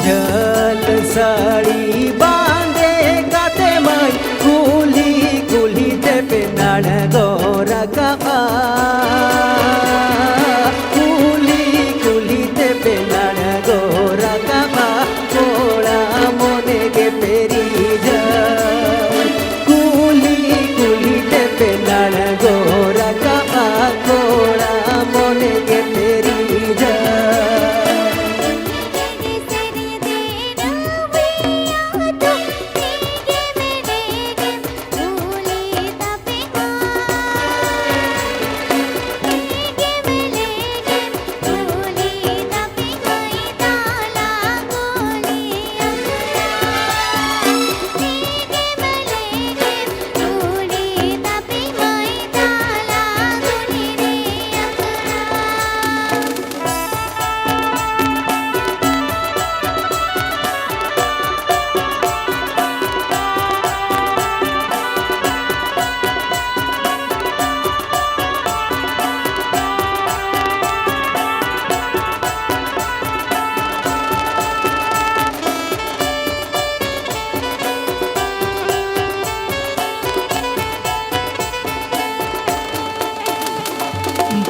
ᱡᱷᱟᱹᱞ ᱥᱟᱹᱲᱤ ᱵᱟᱸᱫᱮ ᱠᱟᱛᱮ ᱢᱟᱹᱭ ᱠᱩᱞᱦᱤ ᱠᱩᱞᱦᱤ ᱛᱮᱯᱮ ᱟᱬᱜᱚ ᱨᱟᱠᱟᱵᱼᱟ᱾ ᱠᱩᱞᱦᱤ ᱠᱩᱞᱦᱤ ᱛᱮᱯᱮ ᱟᱬᱜᱚ ᱨᱟᱠᱟᱵᱼᱟ᱾ ᱠᱚᱲᱟ ᱢᱚᱱᱮ ᱜᱮ ᱯᱮ ᱨᱤᱡᱷᱟᱹᱣ᱾ ᱠᱩᱞᱦᱤ ᱠᱩᱞᱦᱤ ᱛᱮᱯᱮ ᱟᱬᱜᱚ ᱨᱟᱠᱟᱵᱼᱟ᱾ ᱠᱚᱲᱟ ᱢᱚᱱᱮ ᱜᱮ ᱯᱮ ᱨᱤᱡᱷᱟᱹᱣ᱾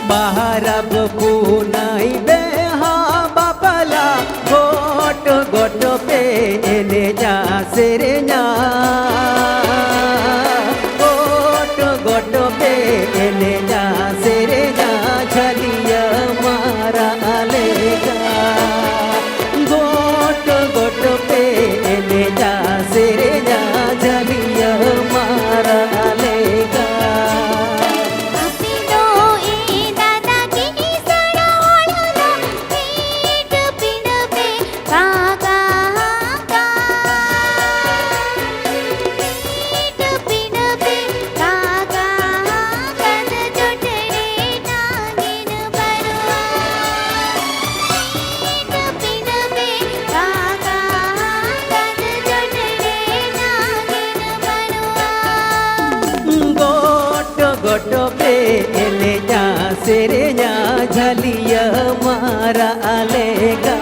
ᱯᱟᱨᱟᱵᱽ ᱯᱩᱱᱟᱹᱭ ᱵᱮᱦᱟ ᱵᱟᱯᱞᱟ ᱜᱚᱴ ᱜᱚᱴ ᱯᱮ ᱮᱱᱮᱡᱟ ᱥᱮᱨᱮᱧᱟ᱾ ᱜᱚᱴ ᱜᱚᱴ ᱯᱮ ᱮᱱᱮᱡᱟ ᱥᱮᱨᱮᱧᱟ ᱡᱷᱟᱹᱞᱤᱭᱟᱹ ᱢᱟᱨᱟᱜ ᱞᱮᱠᱟ᱾ ᱜᱚᱴ ᱜᱚᱴ ᱯᱮ ᱮᱱᱮᱡᱟ ᱥᱮᱨᱮᱧᱟ ᱡᱷᱟᱹᱞᱤᱭᱟᱹ ᱢᱟᱨᱟᱜ ᱞᱮᱠᱟ᱾ ᱟᱯᱮ ᱫᱚ ᱮ ᱫᱟᱫᱟ ᱠᱤᱥᱟᱹᱬ ᱦᱚᱲ ᱫᱚ ᱯᱤᱸᱰ ᱯᱤᱸᱰ ᱯᱮ ᱠᱟᱠᱟ ᱦᱟᱠᱟ᱾ ᱯᱤᱸᱰ ᱯᱤᱸᱰ ᱯᱮ ᱠᱟᱠᱟ ᱦᱟᱠᱟ ᱫᱚ ᱪᱚᱴ ᱨᱮ ᱱᱟᱜᱤᱱ ᱵᱟᱹᱨᱩᱣᱟ᱾ ᱯᱤᱸᱰ ᱯᱤᱸᱰ ᱯᱮ ᱠᱟᱠᱟ ᱦᱟᱠᱟ ᱫᱚ ᱪᱚᱴ ᱨᱮ ᱱᱟᱜᱤᱱ ᱵᱟᱹᱨᱩᱣᱟ᱾ ᱜᱚᱴ ᱜᱚᱴ ᱯᱮ ᱮᱱᱮᱡᱟ ᱥᱮᱨᱮᱧᱟ ᱡᱷᱟᱹᱞᱤᱭᱟᱹ ᱢᱟᱨᱟᱜ ᱞᱮᱠᱟ᱾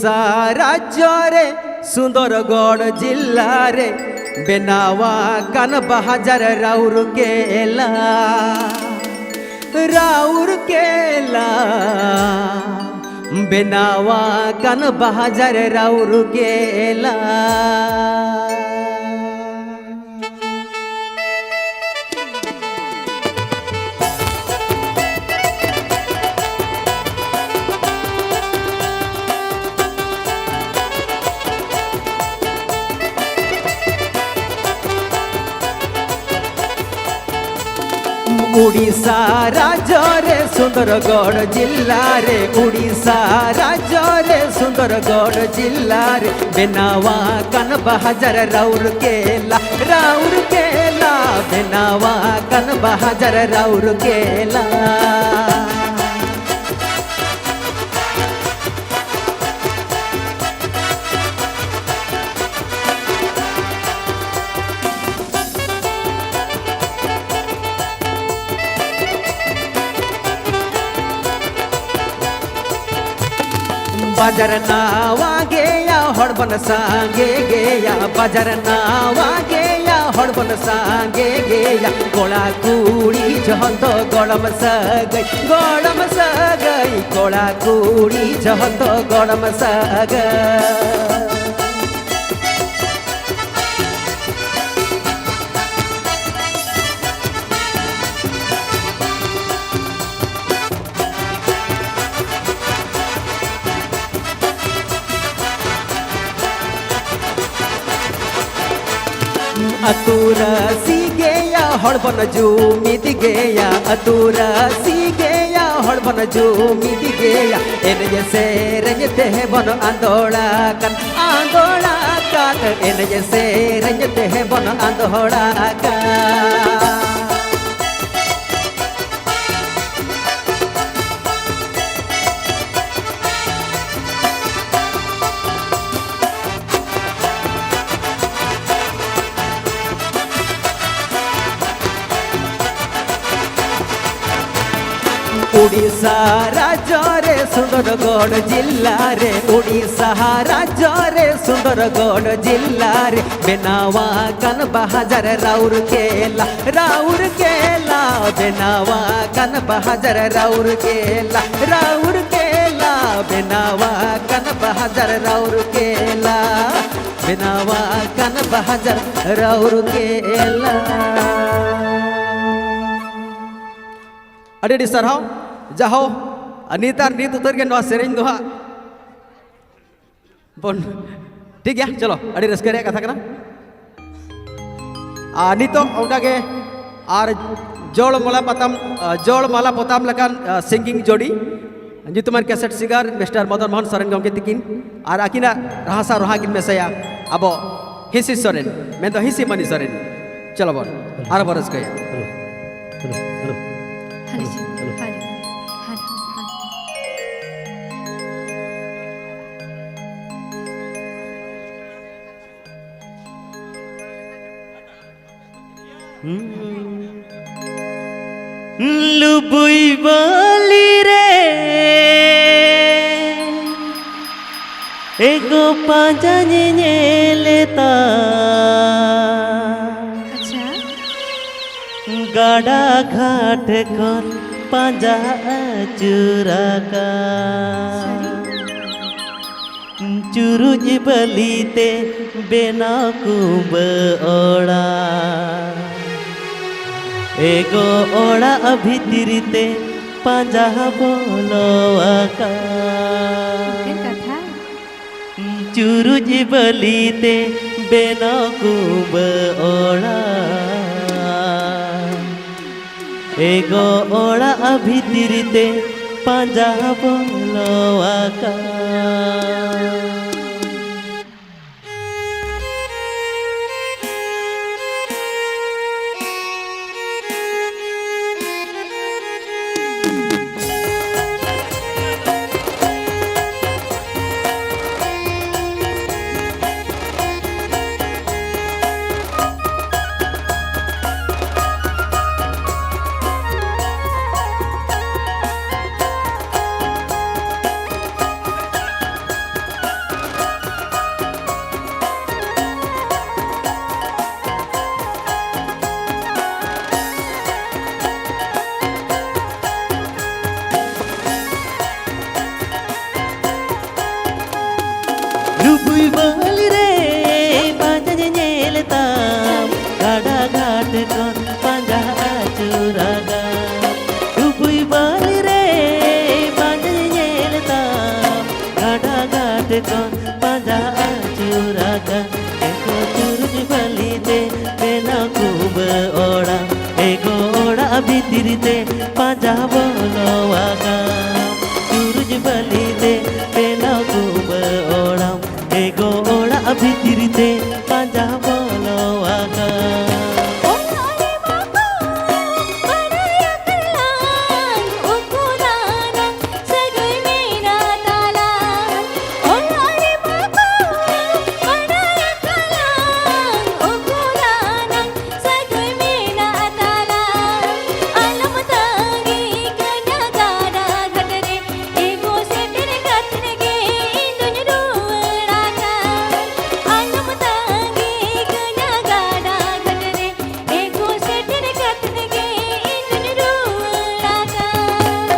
ᱥᱟ ᱨᱟᱡᱽᱡᱚ ᱨᱮ ᱥᱩᱱᱫᱚᱨᱜᱚᱲ ᱡᱤᱞᱟ ᱨᱮ ᱵᱮᱱᱟᱣ ᱟᱠᱟᱱ ᱵᱟᱦᱟᱡᱟᱨ ᱨᱟᱩᱨᱠᱮᱞᱟ, ᱨᱟᱩᱨᱠᱮᱞᱟ, ᱵᱮᱱᱟᱣ ᱟᱠᱟᱱ ᱵᱟᱦᱟᱡᱟᱨ ᱨᱟᱩᱨᱠᱮᱞᱟ᱾ ᱩᱰᱤᱥᱟ ᱨᱟᱡᱽᱡᱚ ᱨᱮ ᱥᱩᱱᱫᱚᱨᱜᱚᱲ ᱡᱤᱞᱟ ᱨᱮ, ᱩᱰᱤᱥᱟ ᱨᱟᱡᱽᱡᱚ ᱨᱮ ᱥᱩᱱᱫᱚᱨᱜᱚᱲ ᱡᱤᱞᱟ ᱨᱮ ᱵᱮᱱᱟᱣ ᱟᱠᱟᱱ ᱵᱟᱦᱟᱡᱟᱨ ᱨᱟᱩᱨᱠᱮᱞᱟ, ᱨᱟᱩᱨᱠᱮᱞᱟ, ᱵᱮᱱᱟᱣ ᱟᱠᱟᱱ ᱵᱟᱦᱟᱡᱟᱨ ᱨᱟᱩᱨᱠᱮᱞᱟ᱾ ᱵᱟᱡᱟᱨ ᱱᱟᱣᱟ ᱜᱮᱭᱟ, ᱦᱚᱲ ᱵᱚᱱ ᱥᱟᱸᱜᱮ ᱜᱮᱭᱟ᱾ ᱵᱟᱡᱟᱨ ᱱᱟᱣᱟ ᱜᱮᱭᱟ, ᱦᱚᱲ ᱵᱚᱱ ᱥᱟᱸᱜᱮ ᱜᱮᱭᱟ᱾ ᱠᱚᱲᱟ ᱠᱩᱲᱤ ᱡᱚᱛᱚ ᱜᱚᱲᱚᱢ ᱥᱟᱹᱜᱟᱹᱭ, ᱜᱚᱲᱚᱢ ᱥᱟᱹᱜᱟᱹᱭ᱾ ᱠᱚᱲᱟ ᱠᱩᱲᱤ ᱡᱚᱛᱚ ᱜᱚᱲᱚᱢ ᱥᱟᱹᱜᱟᱹᱭ᱾ ᱟᱹᱛᱩ ᱨᱟᱹᱥᱤ ᱜᱮᱭᱟ, ᱦᱚᱲ ᱵᱚᱱ ᱡᱩᱢᱤᱫ ᱜᱮᱭᱟ᱾ ᱟᱹᱛᱩ ᱨᱟᱹᱥᱤ ᱜᱮᱭᱟ, ᱦᱚᱲ ᱵᱚᱱ ᱡᱩᱢᱤᱫ ᱜᱮᱭᱟ᱾ ᱮᱱᱮᱡ ᱥᱮᱨᱮᱧ ᱛᱮ ᱵᱚᱱ ᱟᱸᱫᱳᱲ ᱟᱠᱟᱱ, ᱟᱸᱫᱳᱲ ᱟᱠᱟᱱ᱾ ᱮᱱᱮᱡ ᱥᱮᱨᱮᱧ ᱛᱮ ᱵᱚᱱ ᱟᱸᱫᱳᱲ ᱟᱠᱟᱱ᱾ ᱩᱰᱤᱥᱟ ᱨᱟᱡᱽᱡᱚ ᱨᱮ ᱥᱩᱱᱫᱚᱨᱜᱚᱲ ᱡᱤᱞᱟ ᱨᱮ, ᱩᱲᱤᱥᱥᱟ ᱨᱟᱡᱽᱡᱚ ᱨᱮ, ᱥᱩᱱᱫᱚᱨᱜᱚᱲ ᱡᱤᱞᱟ ᱨᱮ ᱵᱮᱱᱟᱣ ᱟᱠᱟᱱ ᱵᱟᱦᱟᱡᱟᱨ ᱨᱟᱩᱨᱠᱮᱞᱟ, ᱨᱟᱩᱨᱠᱮᱞᱟ ᱵᱮᱱᱟᱣ ᱟᱠᱟᱱ ᱵᱟᱦᱟᱡᱟᱨ ᱨᱟᱩᱨᱠᱮᱞᱟ, ᱨᱟᱩᱨᱠᱮᱞᱟ ᱵᱮᱱᱟᱣ ᱟᱠᱟᱱ ᱵᱟᱦᱟᱡᱟᱨ ᱨᱟᱩᱨᱠᱮᱞᱟ, ᱵᱮᱱᱟᱣ ᱟᱠᱟᱱ ᱵᱟᱦᱟᱡᱟᱨ ᱨᱟᱩᱨᱠᱮᱞᱟ᱾ ᱟᱹᱰᱤ ᱟᱹᱰᱤ ᱥᱟᱨᱦᱟᱣ᱾ ᱡᱟᱦᱳ, ᱱᱤᱛ ᱟᱨ ᱱᱤᱛ ᱩᱛᱟᱹᱨ ᱜᱮ ᱱᱚᱣᱟ ᱥᱮᱨᱮᱧ ᱫᱚ ᱦᱟᱸᱜ ᱵᱚᱱ, ᱴᱷᱤᱠ ᱜᱮᱭᱟ, ᱪᱚᱞᱚ, ᱟᱹᱰᱤ ᱨᱟᱹᱥᱠᱟᱹ ᱨᱮᱭᱟᱜ ᱠᱟᱛᱷᱟ ᱠᱟᱱᱟ᱾ ᱟᱨ ᱱᱤᱛᱚᱜ ᱚᱱᱠᱟ ᱜᱮ ᱟᱨ ᱡᱚᱲ ᱢᱟᱞᱟ ᱯᱟᱛᱟᱢ, ᱟ, ᱡᱚᱲ ᱢᱟᱞᱟ ᱯᱚᱛᱟᱢ ᱞᱮᱠᱟᱱ, ᱟ, ᱥᱤᱝᱜᱤᱝ ᱡᱳᱰᱤ, ᱧᱩᱛᱩᱢᱟᱱ ᱠᱮᱥᱮᱴ ᱥᱤᱝᱜᱟᱨ ᱢᱤᱥᱴᱟᱨ ᱢᱚᱫᱚᱱ ᱢᱳᱦᱚᱱ ᱥᱚᱨᱮᱱ ᱜᱚᱢᱠᱮ ᱛᱤᱠᱤᱱ ᱟᱨ ᱟᱹᱠᱤᱱᱟᱜ ᱨᱟᱦᱟ ᱥᱟᱶ ᱨᱟᱦᱟ ᱠᱤᱱ ᱢᱮᱥᱟᱭᱟ ᱟᱵᱚ ᱦᱤᱸᱥᱤ ᱥᱚᱨᱮᱱ, ᱢᱮᱱᱫᱚ ᱦᱤᱸᱥᱤ ᱢᱟᱹᱱᱤ ᱥᱚᱨᱮᱱ᱾ ᱪᱚᱞᱚ ᱵᱚᱱ ᱟᱨ ᱵᱚᱱ ᱨᱟᱹᱥᱠᱟᱹᱭᱟ᱾ Hello, hello, hello. Hello, hello. Hello, hello, hello. ᱦᱩᱸ᱾ ᱞᱩᱵᱩᱭ ᱵᱟᱹᱞᱤ ᱨᱮ ᱮᱜᱳ ᱯᱟᱸᱡᱟ ᱧᱮᱧᱮᱞᱮ ᱛᱟ᱾ ᱟᱪᱪᱷᱟ᱾ ᱜᱟᱰᱟ ᱜᱷᱟᱴ ᱠᱷᱚᱱ ᱯᱟᱸᱡᱟ ᱟᱹᱪᱩᱨ ᱟᱠᱟᱫ᱾ ᱥᱟᱹᱨᱤ? ᱪᱩᱨᱩᱡ ᱵᱟᱹᱞᱤ ᱛᱮ ᱵᱮᱱᱟᱣ ᱠᱩᱸᱵᱟᱹ ᱚᱲᱟᱜ᱾ ᱮᱜᱳ ᱚᱲᱟᱜ ᱵᱷᱤᱛᱨᱤ ᱛᱮ ᱯᱟᱸᱡᱟ ᱵᱚᱞᱚ ᱟᱠᱟᱫ᱾ ᱪᱮᱫ ᱠᱟᱛᱷᱟ? ᱪᱩᱨᱩᱡ ᱵᱟᱹᱞᱤ ᱛᱮ ᱵᱮᱱᱟᱣ ᱠᱩᱸᱵᱟᱹ ᱚᱲᱟᱜ᱾ ᱮᱜᱳ ᱚᱲᱟᱜ ᱵᱷᱤᱛᱨᱤ ᱛᱮ ᱯᱟᱸᱡᱟ ᱵᱚᱞᱚ ᱟᱠᱟᱫ᱾ ᱠᱚ ᱯᱟᱸᱡᱟ ᱟᱹᱪᱩᱨ ᱟᱠᱟᱱ᱾ ᱮ ᱜᱚ ᱪᱩᱨᱩᱡ ᱵᱟᱹᱞᱤ ᱛᱮ ᱵᱮᱱᱟᱣ ᱠᱩᱸᱵᱟᱹ ᱚᱲᱟᱜ, ᱮ ᱜᱚ ᱚᱲᱟᱜ ᱵᱷᱤᱛᱤᱨ ᱛᱮ ᱯᱟᱸᱡᱟ ᱵᱚᱞᱚ ᱟᱠᱟᱱ᱾ ᱪᱩᱨᱩᱡ ᱵᱟᱹᱞᱤ ᱛᱮ ᱵᱮᱱᱟᱣ ᱠᱩᱸᱵᱟᱹ ᱚᱲᱟᱜ, ᱮ ᱜᱚ ᱚᱲᱟᱜ ᱵᱷᱤᱛᱤᱨ ᱛᱮ ᱯᱟᱸᱡᱟ ᱵᱚᱞᱚ ᱟᱠᱟᱱ᱾ ᱚᱲᱟᱜ ᱨᱮ ᱵᱟᱠᱚ ᱵᱟᱲᱟᱭ ᱟᱠᱟᱫ ᱞᱟᱝ, ᱩᱠᱩ ᱫᱟᱱᱟᱝ ᱥᱟᱹᱜᱟᱹᱭ ᱢᱮᱱᱟᱜ ᱛᱟᱞᱟᱝ᱾ ᱚᱲᱟᱜ ᱨᱮ ᱵᱟᱠᱚ ᱵᱟᱲᱟᱭ ᱟᱠᱟᱫ ᱞᱟᱝ, ᱩᱠᱩ ᱫᱟᱱᱟᱝ ᱥᱟᱹᱜᱟᱹᱭ ᱢᱮᱱᱟᱜ ᱛᱟᱞᱟᱝ᱾ ᱟᱞᱚᱢ ᱛᱟᱺᱜᱤ ᱠᱟᱹᱧᱟ ᱜᱟᱰᱟ ᱜᱷᱟᱴ ᱨᱮ, ᱮ ᱜᱚ ᱥᱮᱴᱮᱨ ᱠᱟᱛᱮ ᱜᱮ ᱤᱧ ᱫᱩᱧ ᱨᱩᱣᱟᱹᱲ ᱟᱠᱟᱱ᱾ ᱟᱞᱚᱢ ᱛᱟᱺᱜᱤ ᱠᱟᱹᱧᱟ ᱜᱟᱰᱟ ᱜᱷᱟᱴ ᱨᱮ, ᱮ ᱜᱚ ᱥᱮᱴᱮᱨ ᱠᱟᱛᱮ ᱜᱮ ᱤᱧ ᱫᱩᱧ ᱨᱩᱣᱟᱹᱲ ᱟᱠᱟᱱ᱾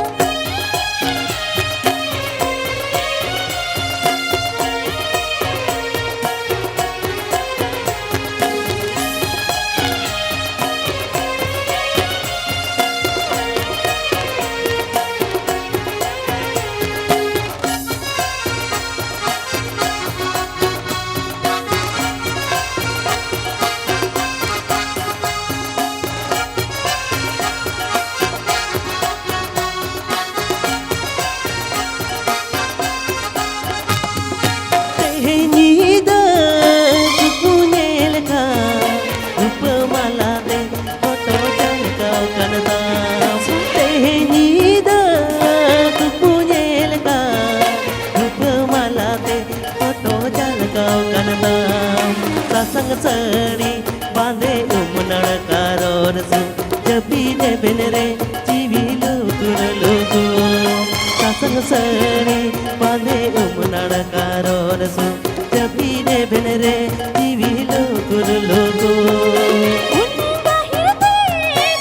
ᱛᱮᱦᱮᱧ ᱧᱤᱫᱟᱹ ᱪᱩᱠᱩ ᱧᱮᱞ ᱠᱷᱟᱱ ᱨᱩᱯᱟᱹ ᱢᱟᱞᱟ ᱛᱮ ᱯᱷᱳᱴᱳ ᱡᱷᱟᱞᱠᱟᱣ ᱠᱟᱱ ᱛᱟᱢ᱾ ᱛᱮᱦᱮᱧ ᱧᱤᱫᱟᱹ ᱪᱩᱠᱩ ᱧᱮᱞ ᱠᱷᱟᱱ ᱨᱩᱯᱟᱹ ᱢᱟᱞᱟ ᱛᱮ ᱯᱷᱳᱴᱳ ᱡᱷᱟᱞᱠᱟᱣ ᱠᱟᱱ ᱛᱟᱢ᱾ ᱥᱟᱥᱟᱝ ᱥᱟᱹᱲᱤ ᱵᱟᱸᱫᱮ ᱩᱢ ᱱᱟᱲᱠᱟ ᱨᱚᱲ ᱥᱩ ᱡᱟᱹᱯᱤᱫ ᱮᱵᱷᱮᱱ ᱨᱮ ᱡᱤᱣᱤ ᱞᱩᱠᱩᱨ ᱞᱩᱠᱩ᱾ ᱥᱟᱥᱟᱝ ᱥᱟᱹᱲᱤ ᱵᱟᱸᱫᱮ ᱩᱢ ᱱᱟᱲᱠᱟ ᱨᱚᱲ ᱥᱩ ᱡᱟᱹᱯᱤᱫ ᱮᱵᱷᱮᱱ ᱨᱮ ᱡᱤᱣᱤ ᱞᱩᱠᱩᱨ ᱞᱩᱠᱩ᱾ ᱩᱱ ᱜᱟᱹᱦᱤᱨ ᱛᱮ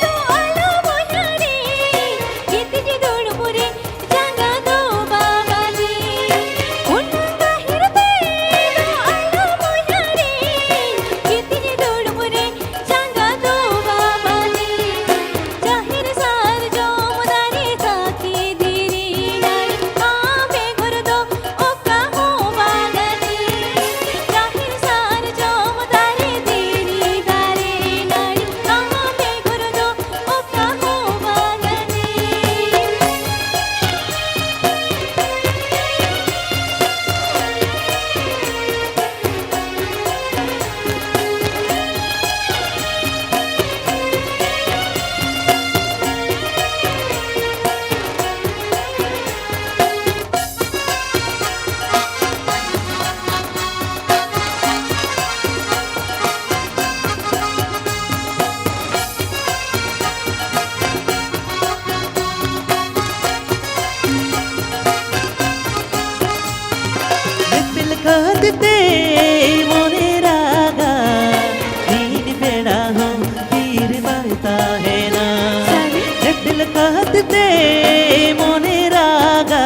ᱫᱚ ᱟᱞᱚ ᱵᱚᱭᱦᱟᱨᱤᱧ, ᱜᱤᱛᱤᱡ ᱫᱩᱲᱩᱵ ᱨᱮ ᱡᱟᱸᱜᱟ ᱫᱚ ᱵᱟᱵᱟᱞᱤᱧ᱾ ᱩᱱ ᱜᱟᱹᱦᱤᱨ ᱛᱮ ᱫᱚ ᱟᱞᱚ ᱵᱚᱭᱦᱟᱨᱤᱧ, ᱜᱤᱛᱤᱡ ᱫᱩᱲᱩᱵ ᱨᱮ ᱡᱟᱸᱜᱟ ᱫᱚ ᱵᱟᱵᱟᱞᱤᱧ᱾ ᱡᱟᱦᱮᱨ ᱥᱟᱨᱡᱚᱢ ᱫᱟᱨᱮ ᱥᱟᱹᱠᱷᱤ ᱫᱷᱤᱨᱤ ᱱᱟᱹᱲᱤ, ᱟᱢ ᱵᱮᱜᱚᱨ ᱫᱚ ᱚᱠᱟ ᱦᱚᱸ ᱛᱮ ᱢᱚᱱᱮ ᱨᱟᱜᱟ,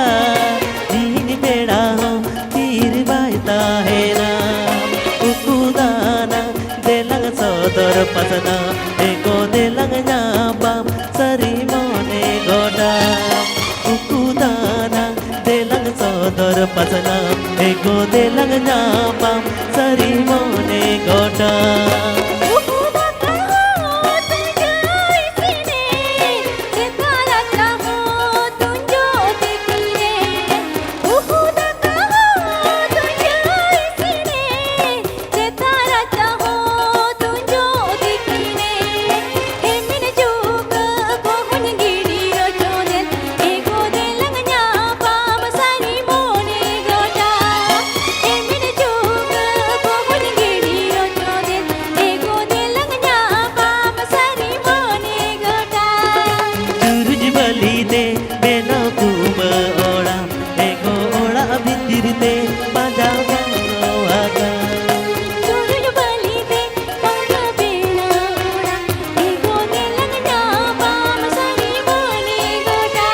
ᱫᱤᱱ ᱵᱮᱲᱟ ᱦᱚᱸ ᱛᱷᱤᱨ ᱵᱟᱭ ᱛᱟᱦᱮᱱᱟ᱾ ᱩᱠᱩ ᱫᱟᱱᱟ ᱫᱮᱞᱟᱝ ᱥᱚᱫᱚᱨ ᱯᱟᱥᱱᱟ, ᱮᱜᱳ ᱫᱮᱞᱟᱝ ᱧᱟᱯᱟᱢ ᱥᱟᱹᱨᱤ ᱢᱚᱱᱮ ᱜᱚᱴᱟ᱾ ᱩᱠᱩ ᱫᱟᱱᱟ ᱫᱮᱞᱟᱝ ᱥᱚᱫᱚᱨ ᱯᱟᱥᱱᱟ, ᱮᱜᱳ ᱫᱮᱞᱟᱝ ᱧᱟᱯᱟᱢ ᱥᱟᱹᱨᱤ ᱢᱚᱱᱮ ᱜᱚᱴᱟ᱾ ᱪᱩᱨᱩᱡ ᱵᱟᱹᱞᱤ ᱛᱮ ᱵᱮᱱᱟᱣ ᱠᱩᱢᱟᱹ ᱚᱲᱟᱜ, ᱮᱜᱳ ᱚᱲᱟᱜ ᱵᱷᱤᱛᱤᱨ ᱛᱮ ᱯᱟᱸᱡᱟ ᱵᱚᱞᱚ ᱟᱠᱟᱱ᱾ ᱪᱩᱨᱩᱡ ᱵᱟᱹᱞᱤ ᱛᱮ ᱯᱟᱸᱡᱟ ᱵᱮᱱᱟᱣ ᱚᱲᱟᱜ, ᱮᱜᱳ ᱫᱮᱞᱟᱝ ᱧᱟᱯᱟᱢ ᱥᱟᱹᱨᱤ ᱢᱚᱱᱮ ᱜᱚᱴᱟ᱾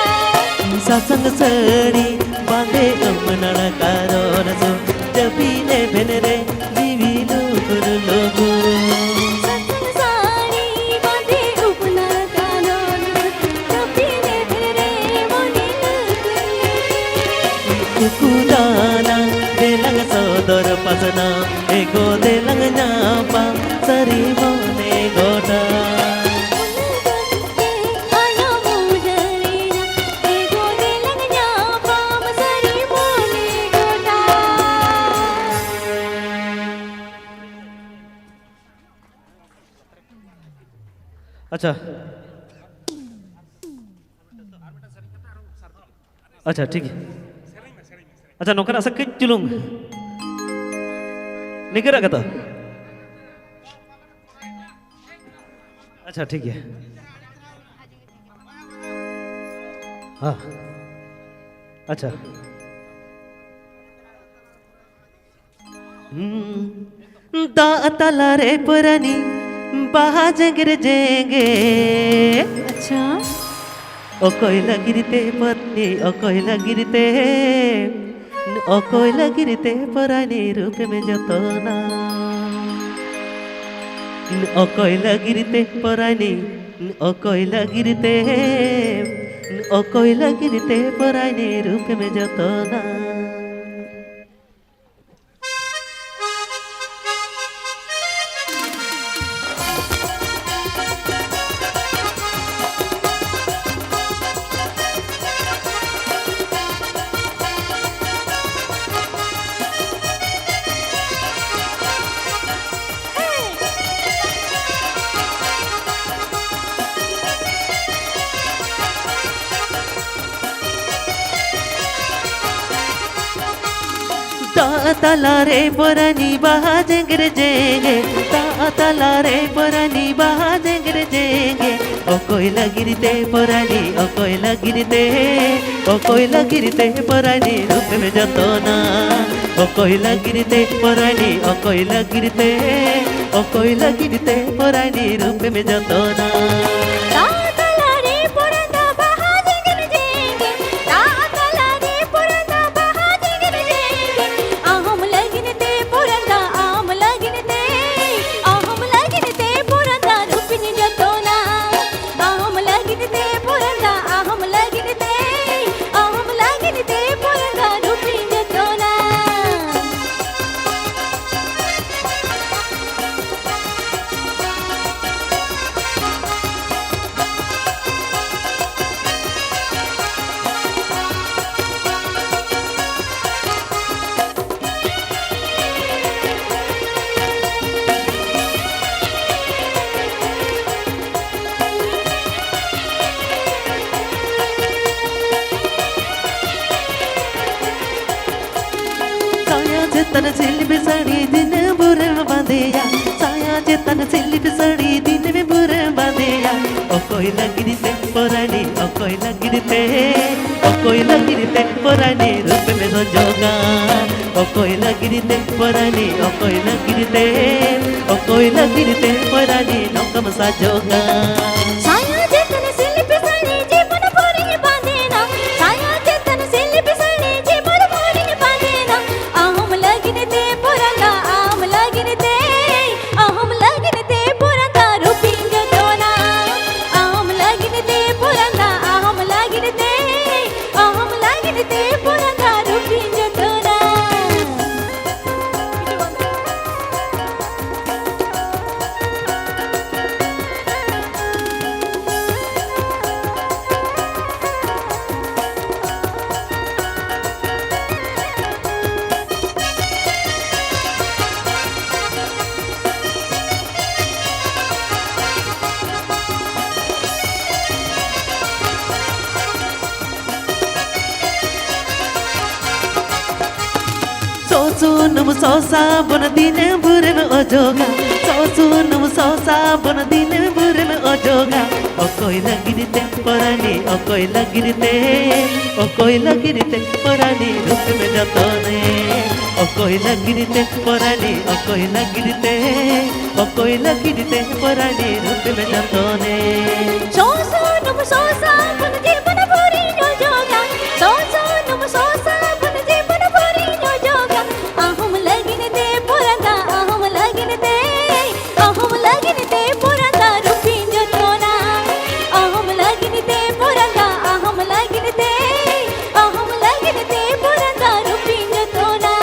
ᱥᱟᱥᱟᱝ ᱥᱟᱹᱲᱤ ᱵᱟᱸᱫᱮ ᱟᱹᱢᱱᱟᱲ ᱠᱟᱨᱚᱱ ᱥᱩ, ᱡᱟᱹᱯᱤᱫ ᱮᱵᱷᱮᱱ ᱨᱮ ᱡᱤᱣᱤ ᱞᱩᱜᱩᱨ ᱞᱩᱜᱩᱨ᱾ ᱥᱟᱥᱟᱝ ᱥᱟᱹᱲᱤ ᱵᱟᱸᱫᱮ ᱟᱹᱢᱱᱟᱲ ᱠᱟᱨᱚᱱ ᱥᱩ, ᱡᱟᱹᱯᱤᱫ ᱮᱵᱷᱮᱱ ᱨᱮ ᱢᱚᱱᱮ ᱞᱩᱜᱩᱨ ᱞᱩᱜᱩᱨ᱾ ᱩᱠᱩ ᱫᱟᱱᱟ ᱫᱮᱞᱟᱝ ᱥᱚᱫᱚᱨ ᱯᱟᱥᱱᱟ, ᱮᱜᱳ ᱫᱮᱞᱟᱝ ᱧᱟᱯᱟᱢ ᱥᱟᱹᱨᱤ ᱢᱚᱱᱮ ᱜᱚᱴᱟ᱾ ᱟᱪᱪᱷᱟ᱾ ᱟᱪᱪᱷᱟ, ᱴᱷᱤᱠ ᱜᱮᱭᱟ᱾ ᱟᱪᱪᱷᱟ, ᱱᱚᱝᱠᱟᱱᱟᱜ ᱥᱮ ᱠᱟᱹᱡ ᱪᱩᱞᱩᱝ ᱱᱤᱝᱠᱟᱹᱱᱟᱜ ᱠᱟᱛᱷᱟ᱾ ᱟᱪᱪᱷᱟ, ᱴᱷᱤᱠ ᱜᱮᱭᱟ᱾ ᱦᱮᱸ᱾ ᱟᱪᱪᱷᱟ᱾ ᱦᱩᱸ᱾ ᱫᱟᱜ ᱛᱟᱞᱟᱨᱮ ᱯᱟᱹᱨᱟᱹᱱᱤ, ᱵᱟᱦᱟ ᱡᱮᱸᱜᱮᱨ ᱡᱮᱸᱜᱮᱨ᱾ ᱟᱪᱪᱷᱟ᱾ ᱚᱠᱚᱭ ᱞᱟᱹᱜᱤᱫ ᱛᱮ ᱯᱚᱨᱟᱭᱱᱤ, ᱚᱠᱚᱭ ᱞᱟᱹᱜᱤᱫ ᱛᱮ, ᱚᱠᱚᱭ ᱞᱟᱹᱜᱤᱫ ᱛᱮ ᱯᱚᱨᱟᱭᱱᱤ ᱨᱩᱯᱮᱢ ᱡᱚᱛᱚᱱᱟ? ᱚᱠᱚᱭ ᱞᱟᱹᱜᱤᱫ ᱛᱮ ᱯᱚᱨᱟᱭᱱᱤ, ᱚᱠᱚᱭ ᱞᱟᱹᱜᱤᱫ ᱛᱮ, ᱚᱠᱚᱭ ᱞᱟᱹᱜᱤᱫ ᱛᱮ ᱯᱚᱨᱟᱭᱱᱤ ᱨᱩᱯᱮᱢ ᱡᱚᱛᱚᱱᱟ? ᱫᱟᱜ ᱛᱟᱞᱟᱨᱮ ᱯᱚᱨᱟᱭᱱᱤ ᱵᱟᱦᱟ ᱡᱮᱝᱜᱮᱨ ᱡᱮᱝᱜᱮ, ᱫᱟᱜ ᱛᱟᱞᱟᱨᱮ ᱯᱚᱨᱟᱭᱱᱤ ᱵᱟᱦᱟ ᱡᱮᱝᱜᱮᱨ ᱡᱮᱝᱜᱮ᱾ ᱚᱠᱚᱭ ᱞᱟᱹᱜᱤᱫ ᱛᱮ ᱯᱚᱨᱟᱭᱱᱤ, ᱚᱠᱚᱭ ᱞᱟᱹᱜᱤᱫ ᱛᱮ, ᱚᱠᱚᱭ ᱞᱟᱹᱜᱤᱫ ᱛᱮ ᱯᱚᱨᱟᱭᱱᱤ ᱨᱩᱯᱮᱢ ᱡᱚᱛᱚᱱᱟ? ᱚᱠᱚᱭ ᱞᱟᱹᱜᱤᱫ ᱛᱮ ᱯᱚᱨᱟᱭᱱᱤ, ᱚᱠᱚᱭ ᱞᱟᱹᱜᱤᱫ ᱛᱮ, ᱚᱠᱚᱭ ᱞᱟᱹᱜᱤᱫ ᱛᱮ ᱯᱚᱨᱟᱭᱱᱤ ᱨᱩᱯᱮᱢ ᱡᱚᱛᱚᱱᱟ? ᱫᱟᱜ ᱛᱟᱞᱟᱨᱮ ᱯᱚᱨᱟᱭᱱᱤ ᱵᱟᱦᱟ ᱡᱮᱝᱜᱮᱨ ᱡᱮᱝᱜᱮ, ᱫᱟᱜ ᱛᱟᱞᱟᱨᱮ ᱯᱚᱨᱟᱭᱱᱤ ᱵᱟᱦᱟ ᱡᱮᱝᱜᱮᱨ ᱡᱮᱝᱜᱮ᱾ ᱟᱦᱚᱢ ᱞᱟᱹᱜᱤᱫ ᱛᱮ ᱯᱚᱨᱟᱭᱱᱤ, ᱟᱢ ᱞᱟᱹᱜᱤᱫ ᱛᱮ, ᱟᱦᱚᱢ ᱞᱟᱹᱜᱤᱫ ᱛᱮ ᱯᱚᱨᱟᱭᱱᱤ ᱨᱩᱯᱤᱧ ᱡᱚᱛᱚᱱᱟ᱾ ᱟᱦᱚᱢ ᱞᱟᱹᱜᱤᱫ ᱛᱮ ᱯᱚᱨᱟᱭᱱᱤ, ᱟᱦᱚᱢ ᱞᱟᱹᱜᱤᱫ ᱛᱮ, ᱟᱦᱚᱢ ᱞᱟᱹᱜᱤᱫ ᱛᱮ ᱯᱚᱨᱟᱭᱱᱤ ᱨᱩᱯᱤᱧ ᱡᱚᱛᱚᱱᱟ᱾ ᱥᱟᱭᱟ ᱪᱮᱛᱟᱱ ᱥᱤᱞᱯᱤ ᱥᱟᱹᱲᱤ ᱫᱤᱱᱟᱹᱢ ᱵᱷᱳᱨᱮᱢ ᱵᱟᱸᱫᱮᱭᱟ, ᱥᱟᱭᱟ ᱪᱮᱛᱟᱱ ᱥᱤᱞᱯᱤ ᱥᱟᱹᱲᱤ ᱫᱤᱱᱟᱹᱢ ᱵᱷᱳᱨᱮᱢ ᱵᱟᱸᱫᱮᱭᱟ᱾ ᱚᱠᱚᱭ ᱞᱟᱹᱜᱤᱫ ᱛᱮ ᱯᱚᱨᱟᱭᱱᱤ, ᱚᱠᱚᱭ ᱞᱟᱹᱜᱤᱫ ᱛᱮ, ᱚᱠᱚᱭ ᱞᱟᱹᱜᱤᱫ ᱛᱮ ᱯᱚᱨᱟᱭᱱᱤ ᱨᱩᱯᱮᱢ ᱥᱚᱡᱚᱜᱟ? ᱚᱠᱚᱭ ᱞᱟᱹᱜᱤᱫ ᱛᱮ ᱯᱚᱨᱟᱭᱱᱤ, ᱚᱠᱚᱭ ᱞᱟᱹᱜᱤᱫ ᱛᱮ, ᱚᱠᱚᱭ ᱞᱟᱹᱜᱤᱫ ᱛᱮ ᱯᱚᱨᱟᱭᱱᱤ ᱱᱚᱝᱠᱟᱢ ᱥᱟᱡᱚᱜᱟ? ᱥᱟᱭᱟ ᱪᱮᱛᱟᱱ ᱥᱤᱞᱯᱤ ᱥᱟᱹᱲᱤ ᱡᱤᱵᱚᱱ ᱥᱩᱱᱩᱢ ᱥᱚ ᱥᱟᱵᱚᱱ ᱫᱤᱱᱟᱹᱢ ᱵᱷᱳᱨᱮᱢ ᱚᱡᱚᱜᱟ, ᱥᱚ ᱥᱩᱱᱩᱢ ᱥᱚ ᱥᱟᱵᱚᱱ ᱫᱤᱱᱟᱹᱢ ᱵᱷᱳᱨᱮᱢ ᱚᱡᱚᱜᱟ᱾ ᱚᱠᱚᱭ ᱞᱟᱹᱜᱤᱫ ᱛᱮ ᱯᱚᱨᱟᱱᱤ, ᱚᱠᱚᱭ ᱞᱟᱹᱜᱤᱫ ᱛᱮ, ᱚᱠᱚᱭ ᱞᱟᱹᱜᱤᱫ ᱛᱮ ᱯᱚᱨᱟᱱᱤ ᱨᱩᱯᱮᱢ ᱡᱚᱛᱚᱱᱮ? ᱚᱠᱚᱭ ᱞᱟᱹᱜᱤᱫ ᱛᱮ ᱯᱚᱨᱟᱱᱤ, ᱚᱠᱚᱭ ᱞᱟᱹᱜᱤᱫ ᱛᱮ, ᱚᱠᱚᱭ ᱞᱟᱹᱜᱤᱫ ᱛᱮ ᱯᱚᱨᱟᱱᱤ ᱨᱩᱯᱮᱢ ᱡᱚᱛᱚᱱᱮ? ᱥᱚ ᱥᱩᱱᱩᱢ ᱥᱚ ᱥᱟᱵᱚᱱ ᱡᱤᱵᱚᱱ ᱵᱷᱳᱨᱤᱧ ᱚᱡᱚᱜᱟ, ᱥᱚ ᱥᱩᱱᱩᱢ ᱥᱚ ᱥᱟᱵᱚᱱ ᱡᱤᱵᱚᱱ ᱵᱷᱳᱨᱤᱧ ᱚᱡᱚᱜᱟ᱾ ᱟᱦᱚᱢ ᱞᱟᱹᱜᱤᱫ ᱛᱮ ᱯᱚᱨᱟᱱ ᱫᱟ, ᱟᱦᱚᱢ ᱞᱟᱹᱜᱤᱫ ᱛᱮ, ᱟᱦᱚᱢ ᱞᱟᱹᱜᱤᱫ ᱛᱮ ᱯᱚᱨᱟᱱ ᱫᱟ ᱨᱩᱯᱤᱧ ᱡᱚᱛᱚᱱᱟ᱾ ᱟᱦᱚᱢ ᱞᱟᱹᱜᱤᱫ ᱛᱮ ᱯᱚᱨᱟᱱ ᱫᱟ, ᱟᱦᱚᱢ ᱞᱟᱹᱜᱤᱫ ᱛᱮ, ᱟᱦᱚᱢ ᱞᱟᱹᱜᱤᱫ ᱛᱮ ᱯᱚᱨᱟᱱ ᱫᱟ ᱨᱩᱯᱤᱧ ᱡᱚᱛᱚᱱᱟ᱾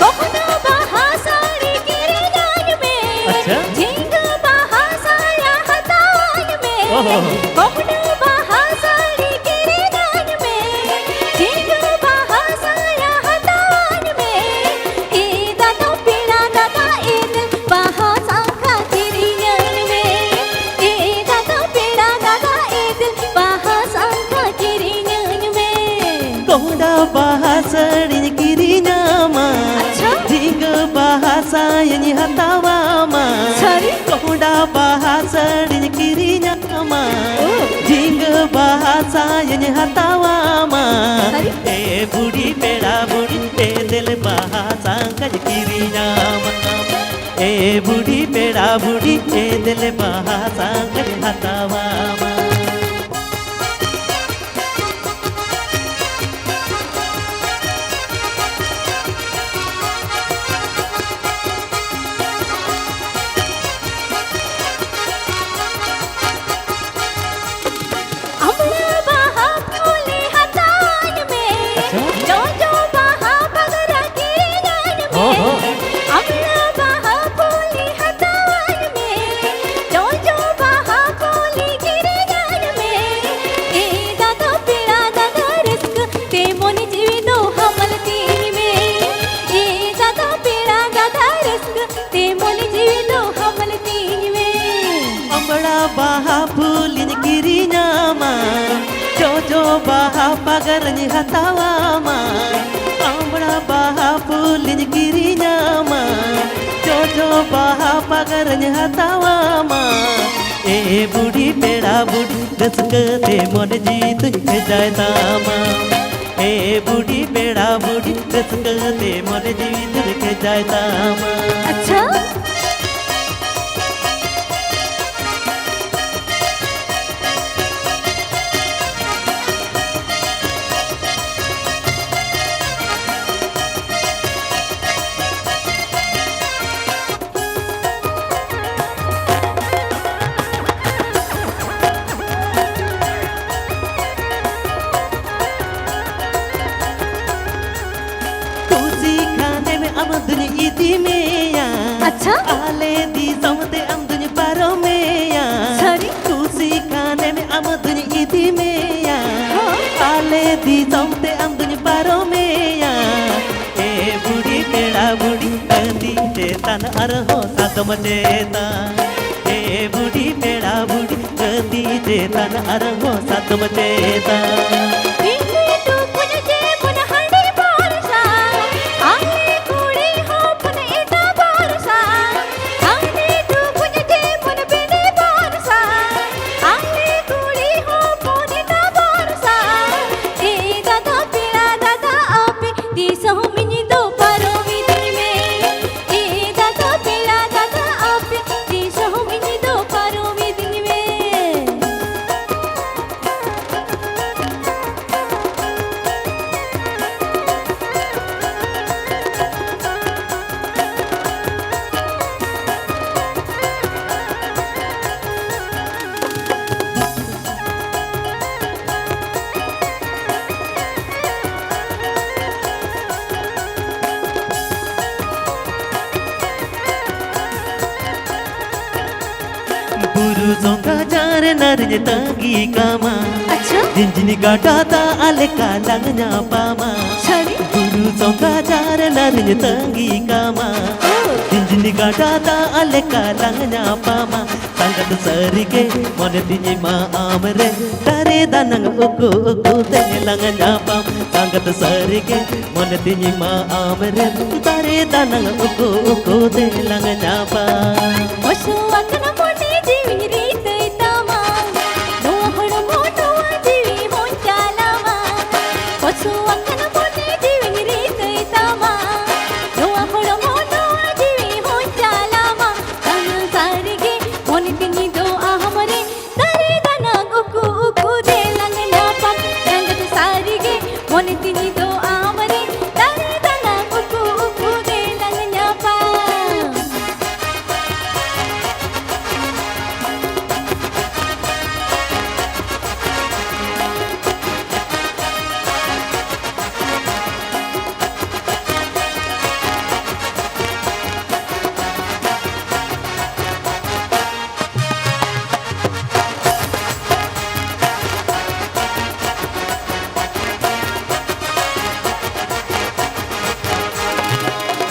ᱠᱚᱦᱰᱟ ᱵᱟᱦᱟ ᱥᱟᱹᱲᱤ ᱠᱤᱨᱤᱧᱟᱹᱧ ᱢᱮ᱾ ᱟᱪᱪᱷᱟ᱾ ᱡᱷᱤᱸᱜᱟᱹ ᱵᱟᱦᱟ ᱥᱟᱭᱟ ᱦᱟᱛᱟᱣᱟᱹᱧ ᱢᱮ᱾ ᱚᱦᱚ᱾ ᱠᱚᱦᱰᱟ ᱵᱟᱦᱟ ᱥᱟᱹᱲᱤ ᱠᱤᱨᱤᱧᱟᱹᱧ ᱢᱮ᱾ ᱡᱷᱤᱸᱜᱟᱹ ᱵᱟᱦᱟ ᱥᱟᱭᱟ ᱦᱟᱛᱟᱣᱟᱹᱧ ᱢᱮ᱾ ᱮ ᱫᱟᱫᱟ ᱯᱮᱲᱟ ᱫᱟᱫᱟ ᱮᱫᱮᱞ ᱵᱟᱦᱟ ᱥᱟᱝᱠᱷᱟ ᱠᱤᱨᱤᱧᱟᱹᱧ ᱢᱮ᱾ ᱮ ᱫᱟᱫᱟ ᱯᱮᱲᱟ ᱫᱟᱫᱟ ᱮᱫᱮᱞ ᱵᱟᱦᱟ ᱥᱟᱝᱠᱷᱟ ᱠᱤᱨᱤᱧᱟᱹᱧ ᱢᱮ᱾ ᱠᱚᱦᱰᱟ ᱵᱟᱦᱟ ᱥᱟᱹᱲᱤᱧ ᱠᱤᱨᱤᱧᱟᱢᱟ᱾ ᱟᱪᱪᱷᱟ᱾ ᱡᱷᱤᱸᱜᱟᱹ ᱵᱟᱦᱟ ᱥᱟᱭᱟᱧ ᱦᱟᱛᱟᱣᱟᱢᱟ᱾ ᱥᱟᱹᱨᱤ? ᱠᱚᱦᱰᱟ ᱵᱟᱦᱟ ᱥᱟᱹᱲᱤᱧ ᱠᱤᱨᱤᱧᱟᱢᱟ᱾ ᱳ᱾ ᱡᱷᱤᱸᱜᱟᱹ ᱵᱟᱦᱟ ᱥᱟᱭᱟᱧ ᱦᱟᱛᱟᱣᱟᱢᱟ᱾ ᱥᱟᱹᱨᱤ? ᱮ ᱵᱩᱰᱷᱤ ᱯᱮᱲᱟ ᱵᱩᱰᱷᱤ ᱮᱫᱮᱞ ᱵᱟᱦᱟ ᱥᱟᱝᱠᱷᱟᱧ ᱠᱤᱨᱤᱧᱟᱢᱟ᱾ ᱮ ᱵᱩᱰᱷᱤ ᱯᱮᱲᱟ ᱵᱩᱰᱷᱤ ᱮᱫᱮᱞ ᱵᱟᱦᱟ ᱥᱟᱝᱠᱷᱟᱧ ᱦᱟᱛᱟᱣᱟᱢᱟ᱾ ᱟᱢᱲᱟ ᱵᱟᱦᱟ ᱯᱷᱩᱞᱤ ᱦᱟᱛᱟᱣᱟᱹᱧ ᱢᱮ᱾ ᱟᱪᱪᱷᱟ᱾ ᱡᱚᱡᱚ ᱵᱟᱦᱟ ᱯᱟᱜᱽᱨᱟ ᱠᱤᱨᱤᱧ ᱵᱟᱦᱟ ᱯᱟᱜᱟᱨᱤᱧ ᱦᱟᱛᱟᱣᱟᱢᱟ, ᱟᱢᱲᱟ ᱵᱟᱦᱟ ᱯᱷᱩᱞᱤᱧ ᱠᱤᱨᱤᱧᱟᱢᱟ, ᱡᱚᱡᱚ ᱵᱟᱦᱟ ᱯᱟᱜᱟᱨᱤᱧ ᱦᱟᱛᱟᱣᱟᱢᱟ᱾ ᱮ ᱵᱩᱰᱷᱤ ᱯᱮᱲᱟ ᱵᱩᱰᱷᱤ, ᱨᱟᱹᱥᱠᱟᱹ ᱛᱮ ᱢᱚᱱᱮ ᱡᱤᱣᱤ ᱫᱩᱧ ᱵᱷᱮᱡᱟᱭ ᱛᱟᱢᱟ᱾ ᱮ ᱵᱩᱰᱷᱤ ᱯᱮᱲᱟ ᱵᱩᱰᱷᱤ, ᱨᱟᱹᱥᱠᱟᱹ ᱛᱮ ᱢᱚᱱᱮ ᱡᱤᱣᱤ ᱫᱩᱧ ᱵᱷᱮᱡᱟᱭ ᱛᱟᱢᱟ᱾ ᱟᱪᱪᱷᱟ᱾ ᱠᱩᱥᱤ ᱠᱷᱟᱱᱮᱢ ᱟᱢ ᱫᱩᱧ ᱤᱫᱤ ᱢᱮᱭᱟ᱾ ᱟᱪᱪᱷᱟ᱾ ᱟᱞᱮ ᱫᱤᱥᱚᱢ ᱛᱮ ᱟᱢ ᱫᱩᱧ ᱯᱟᱨᱚᱢᱮᱭᱟ᱾ ᱥᱟᱹᱨᱤ? ᱠᱩᱥᱤ ᱠᱷᱟᱱᱮᱢ ᱟᱢ ᱫᱩᱧ ᱤᱫᱤ ᱢᱮᱭᱟ᱾ ᱦᱚᱸ᱾ ᱟᱞᱮ ᱫᱤᱥᱚᱢ ᱛᱮ ᱟᱢ ᱫᱩᱧ ᱯᱟᱨᱚᱢᱮᱭᱟ᱾ ᱮ ᱵᱩᱰᱷᱤ ᱯᱮᱲᱟ ᱵᱩᱰᱷᱤ, ᱦᱟᱹᱛᱤ ᱪᱮᱛᱟᱱ ᱟᱨᱦᱚᱸ ᱥᱟᱫᱚᱢ ᱪᱮᱛᱟᱱ᱾ ᱮ ᱵᱩᱰᱷᱤ ᱯᱮᱲᱟ ᱵᱩᱰᱷᱤ, ᱦᱟᱹᱛᱤ ᱪᱮᱛᱟᱱ ᱟᱨᱦᱚᱸ ᱥᱟᱫᱚᱢ ᱪᱮᱛᱟᱱ᱾ ᱤᱧ ᱴᱩᱠᱩᱡ ᱡᱮᱢᱚᱱ ᱦᱟᱺᱰᱤ ᱵᱷᱚᱨᱥᱟ, ᱟᱞᱮ ᱠᱩᱲᱤ ᱦᱚᱯᱚᱱ ᱮᱴᱟᱜ ᱵᱷᱚᱨᱥᱟ᱾ ᱦᱟᱺᱰᱤ ᱴᱩᱠᱩᱡ ᱡᱮᱢᱚᱱ ᱵᱤᱱᱤ ᱵᱷᱚᱨᱥᱟ, ᱟᱞᱮ ᱠᱩᱲᱤ ᱦᱚᱯᱚᱱ ᱮᱴᱟᱜ ᱵᱷᱚᱨᱥᱟ᱾ ᱮ ᱫᱟᱫᱟ ᱯᱮᱲᱟ ᱫᱟᱫᱟ ᱟᱯᱮ, ᱛᱤᱥ ᱦᱚᱸ ᱤᱧ ᱫᱚ ᱯᱟᱨᱚᱢᱤᱫᱤᱧ ᱢᱮ᱾ ᱮ ᱫᱟᱫᱟ ᱯᱮᱲᱟ ᱫᱟᱫᱟ ᱟᱯᱮ, ᱛᱤᱥ ᱦᱚᱸ ᱤᱧ ᱫᱚ ᱯᱟᱨᱚᱢᱤᱫᱤᱧ ᱢᱮ᱾ ᱵᱩᱨᱩ ᱥᱚᱸᱜᱷᱟ ᱡᱷᱟᱨᱱᱟ ᱨᱤᱧ ᱛᱟᱺᱜᱤ ᱠᱟᱢᱟ᱾ ᱟᱪᱪᱷᱟ᱾ ᱡᱤᱱᱡᱤᱱ ᱜᱟᱰᱟ ᱫᱟᱜ ᱞᱮᱠᱟ ᱞᱟᱝ ᱧᱟᱯᱟᱢᱟ᱾ ᱥᱟᱹᱨᱤ? ᱵᱩᱨᱩ ᱥᱚᱸᱜᱷᱟ ᱡᱷᱟᱨᱱᱟ ᱨᱤᱧ ᱛᱟᱺᱜᱤ ᱠᱟᱢᱟ᱾ ᱚ᱾ ᱡᱤᱱᱡᱤᱱ ᱜᱟᱰᱟ ᱫᱟᱜ ᱞᱮᱠᱟ ᱞᱟᱝ ᱧᱟᱯᱟᱢᱟ᱾ ᱛᱟᱞ ᱥᱟᱹᱨᱤᱜᱮ ᱢᱚᱱᱮ ᱛᱤᱧ ᱢᱟ ᱟᱢ ᱨᱮ ᱫᱟᱨᱮ ᱫᱟᱱᱟᱝ ᱩᱠᱩ ᱩᱠᱩ ᱛᱮᱞᱟᱝ ᱧᱟᱯᱟᱢ᱾ ᱥᱟᱸᱜᱟᱛ ᱥᱟᱹᱨᱤᱜᱮ ᱢᱚᱱᱮ ᱛᱤᱧ ᱢᱟ ᱟᱢ ᱨᱮ ᱫᱟᱨᱮ ᱫᱟᱱᱟᱝ ᱩᱠᱩ ᱩᱠᱩ ᱛᱮᱞᱟᱝ ᱧᱟᱯᱟᱢ᱾ ᱵᱚᱥᱚ ᱟᱠᱟᱱᱟ ᱢᱚᱱᱮ ᱡᱤᱣᱤᱧ ᱨᱤᱛᱟᱹᱭ ᱛᱟᱢᱟ, ᱱᱚᱣᱟ ᱦᱚᱲᱢᱚ ᱱᱚᱣᱟ ᱡᱤᱣᱤ ᱦᱚᱸᱧ ᱪᱟᱞᱟᱢᱟ᱾ ᱵᱚᱥᱚ ᱟᱠᱟᱱᱟ ᱢᱚᱱᱮ ᱡᱤᱣᱤᱧ ᱨᱤᱛᱟᱹᱭ ᱛᱟᱢᱟ, ᱱᱚᱣᱟ ᱦᱚᱲᱢᱚ ᱱᱚᱣᱟ ᱡᱤᱣᱤ ᱦᱚᱸᱧ ᱪᱟᱞᱟᱢᱟ᱾ ᱥᱟᱸᱜᱟᱛ ᱥᱟᱹᱨᱤᱜᱮ ᱢᱚᱱᱮ ᱛᱤᱧ ᱫᱚ ᱟᱢ ᱨᱮ ᱫᱟᱨᱮ ᱫᱟᱱᱟᱝ ᱩᱠᱩ ᱩᱠᱩ ᱫᱮᱞᱟᱝ ᱧᱟᱯᱟᱢ᱾ ᱥᱟᱸᱜᱟᱛ ᱥᱟᱹᱨᱤᱜᱮ ᱢᱚᱱᱮ ᱛᱤᱧ ᱫᱚ ᱟᱢ ᱨᱮ ᱫᱟᱨᱮ ᱫᱟᱱᱟᱝ ᱩᱠᱩ ᱩᱠᱩ ᱫᱮᱞᱟᱝ ᱧᱟᱯᱟᱢ᱾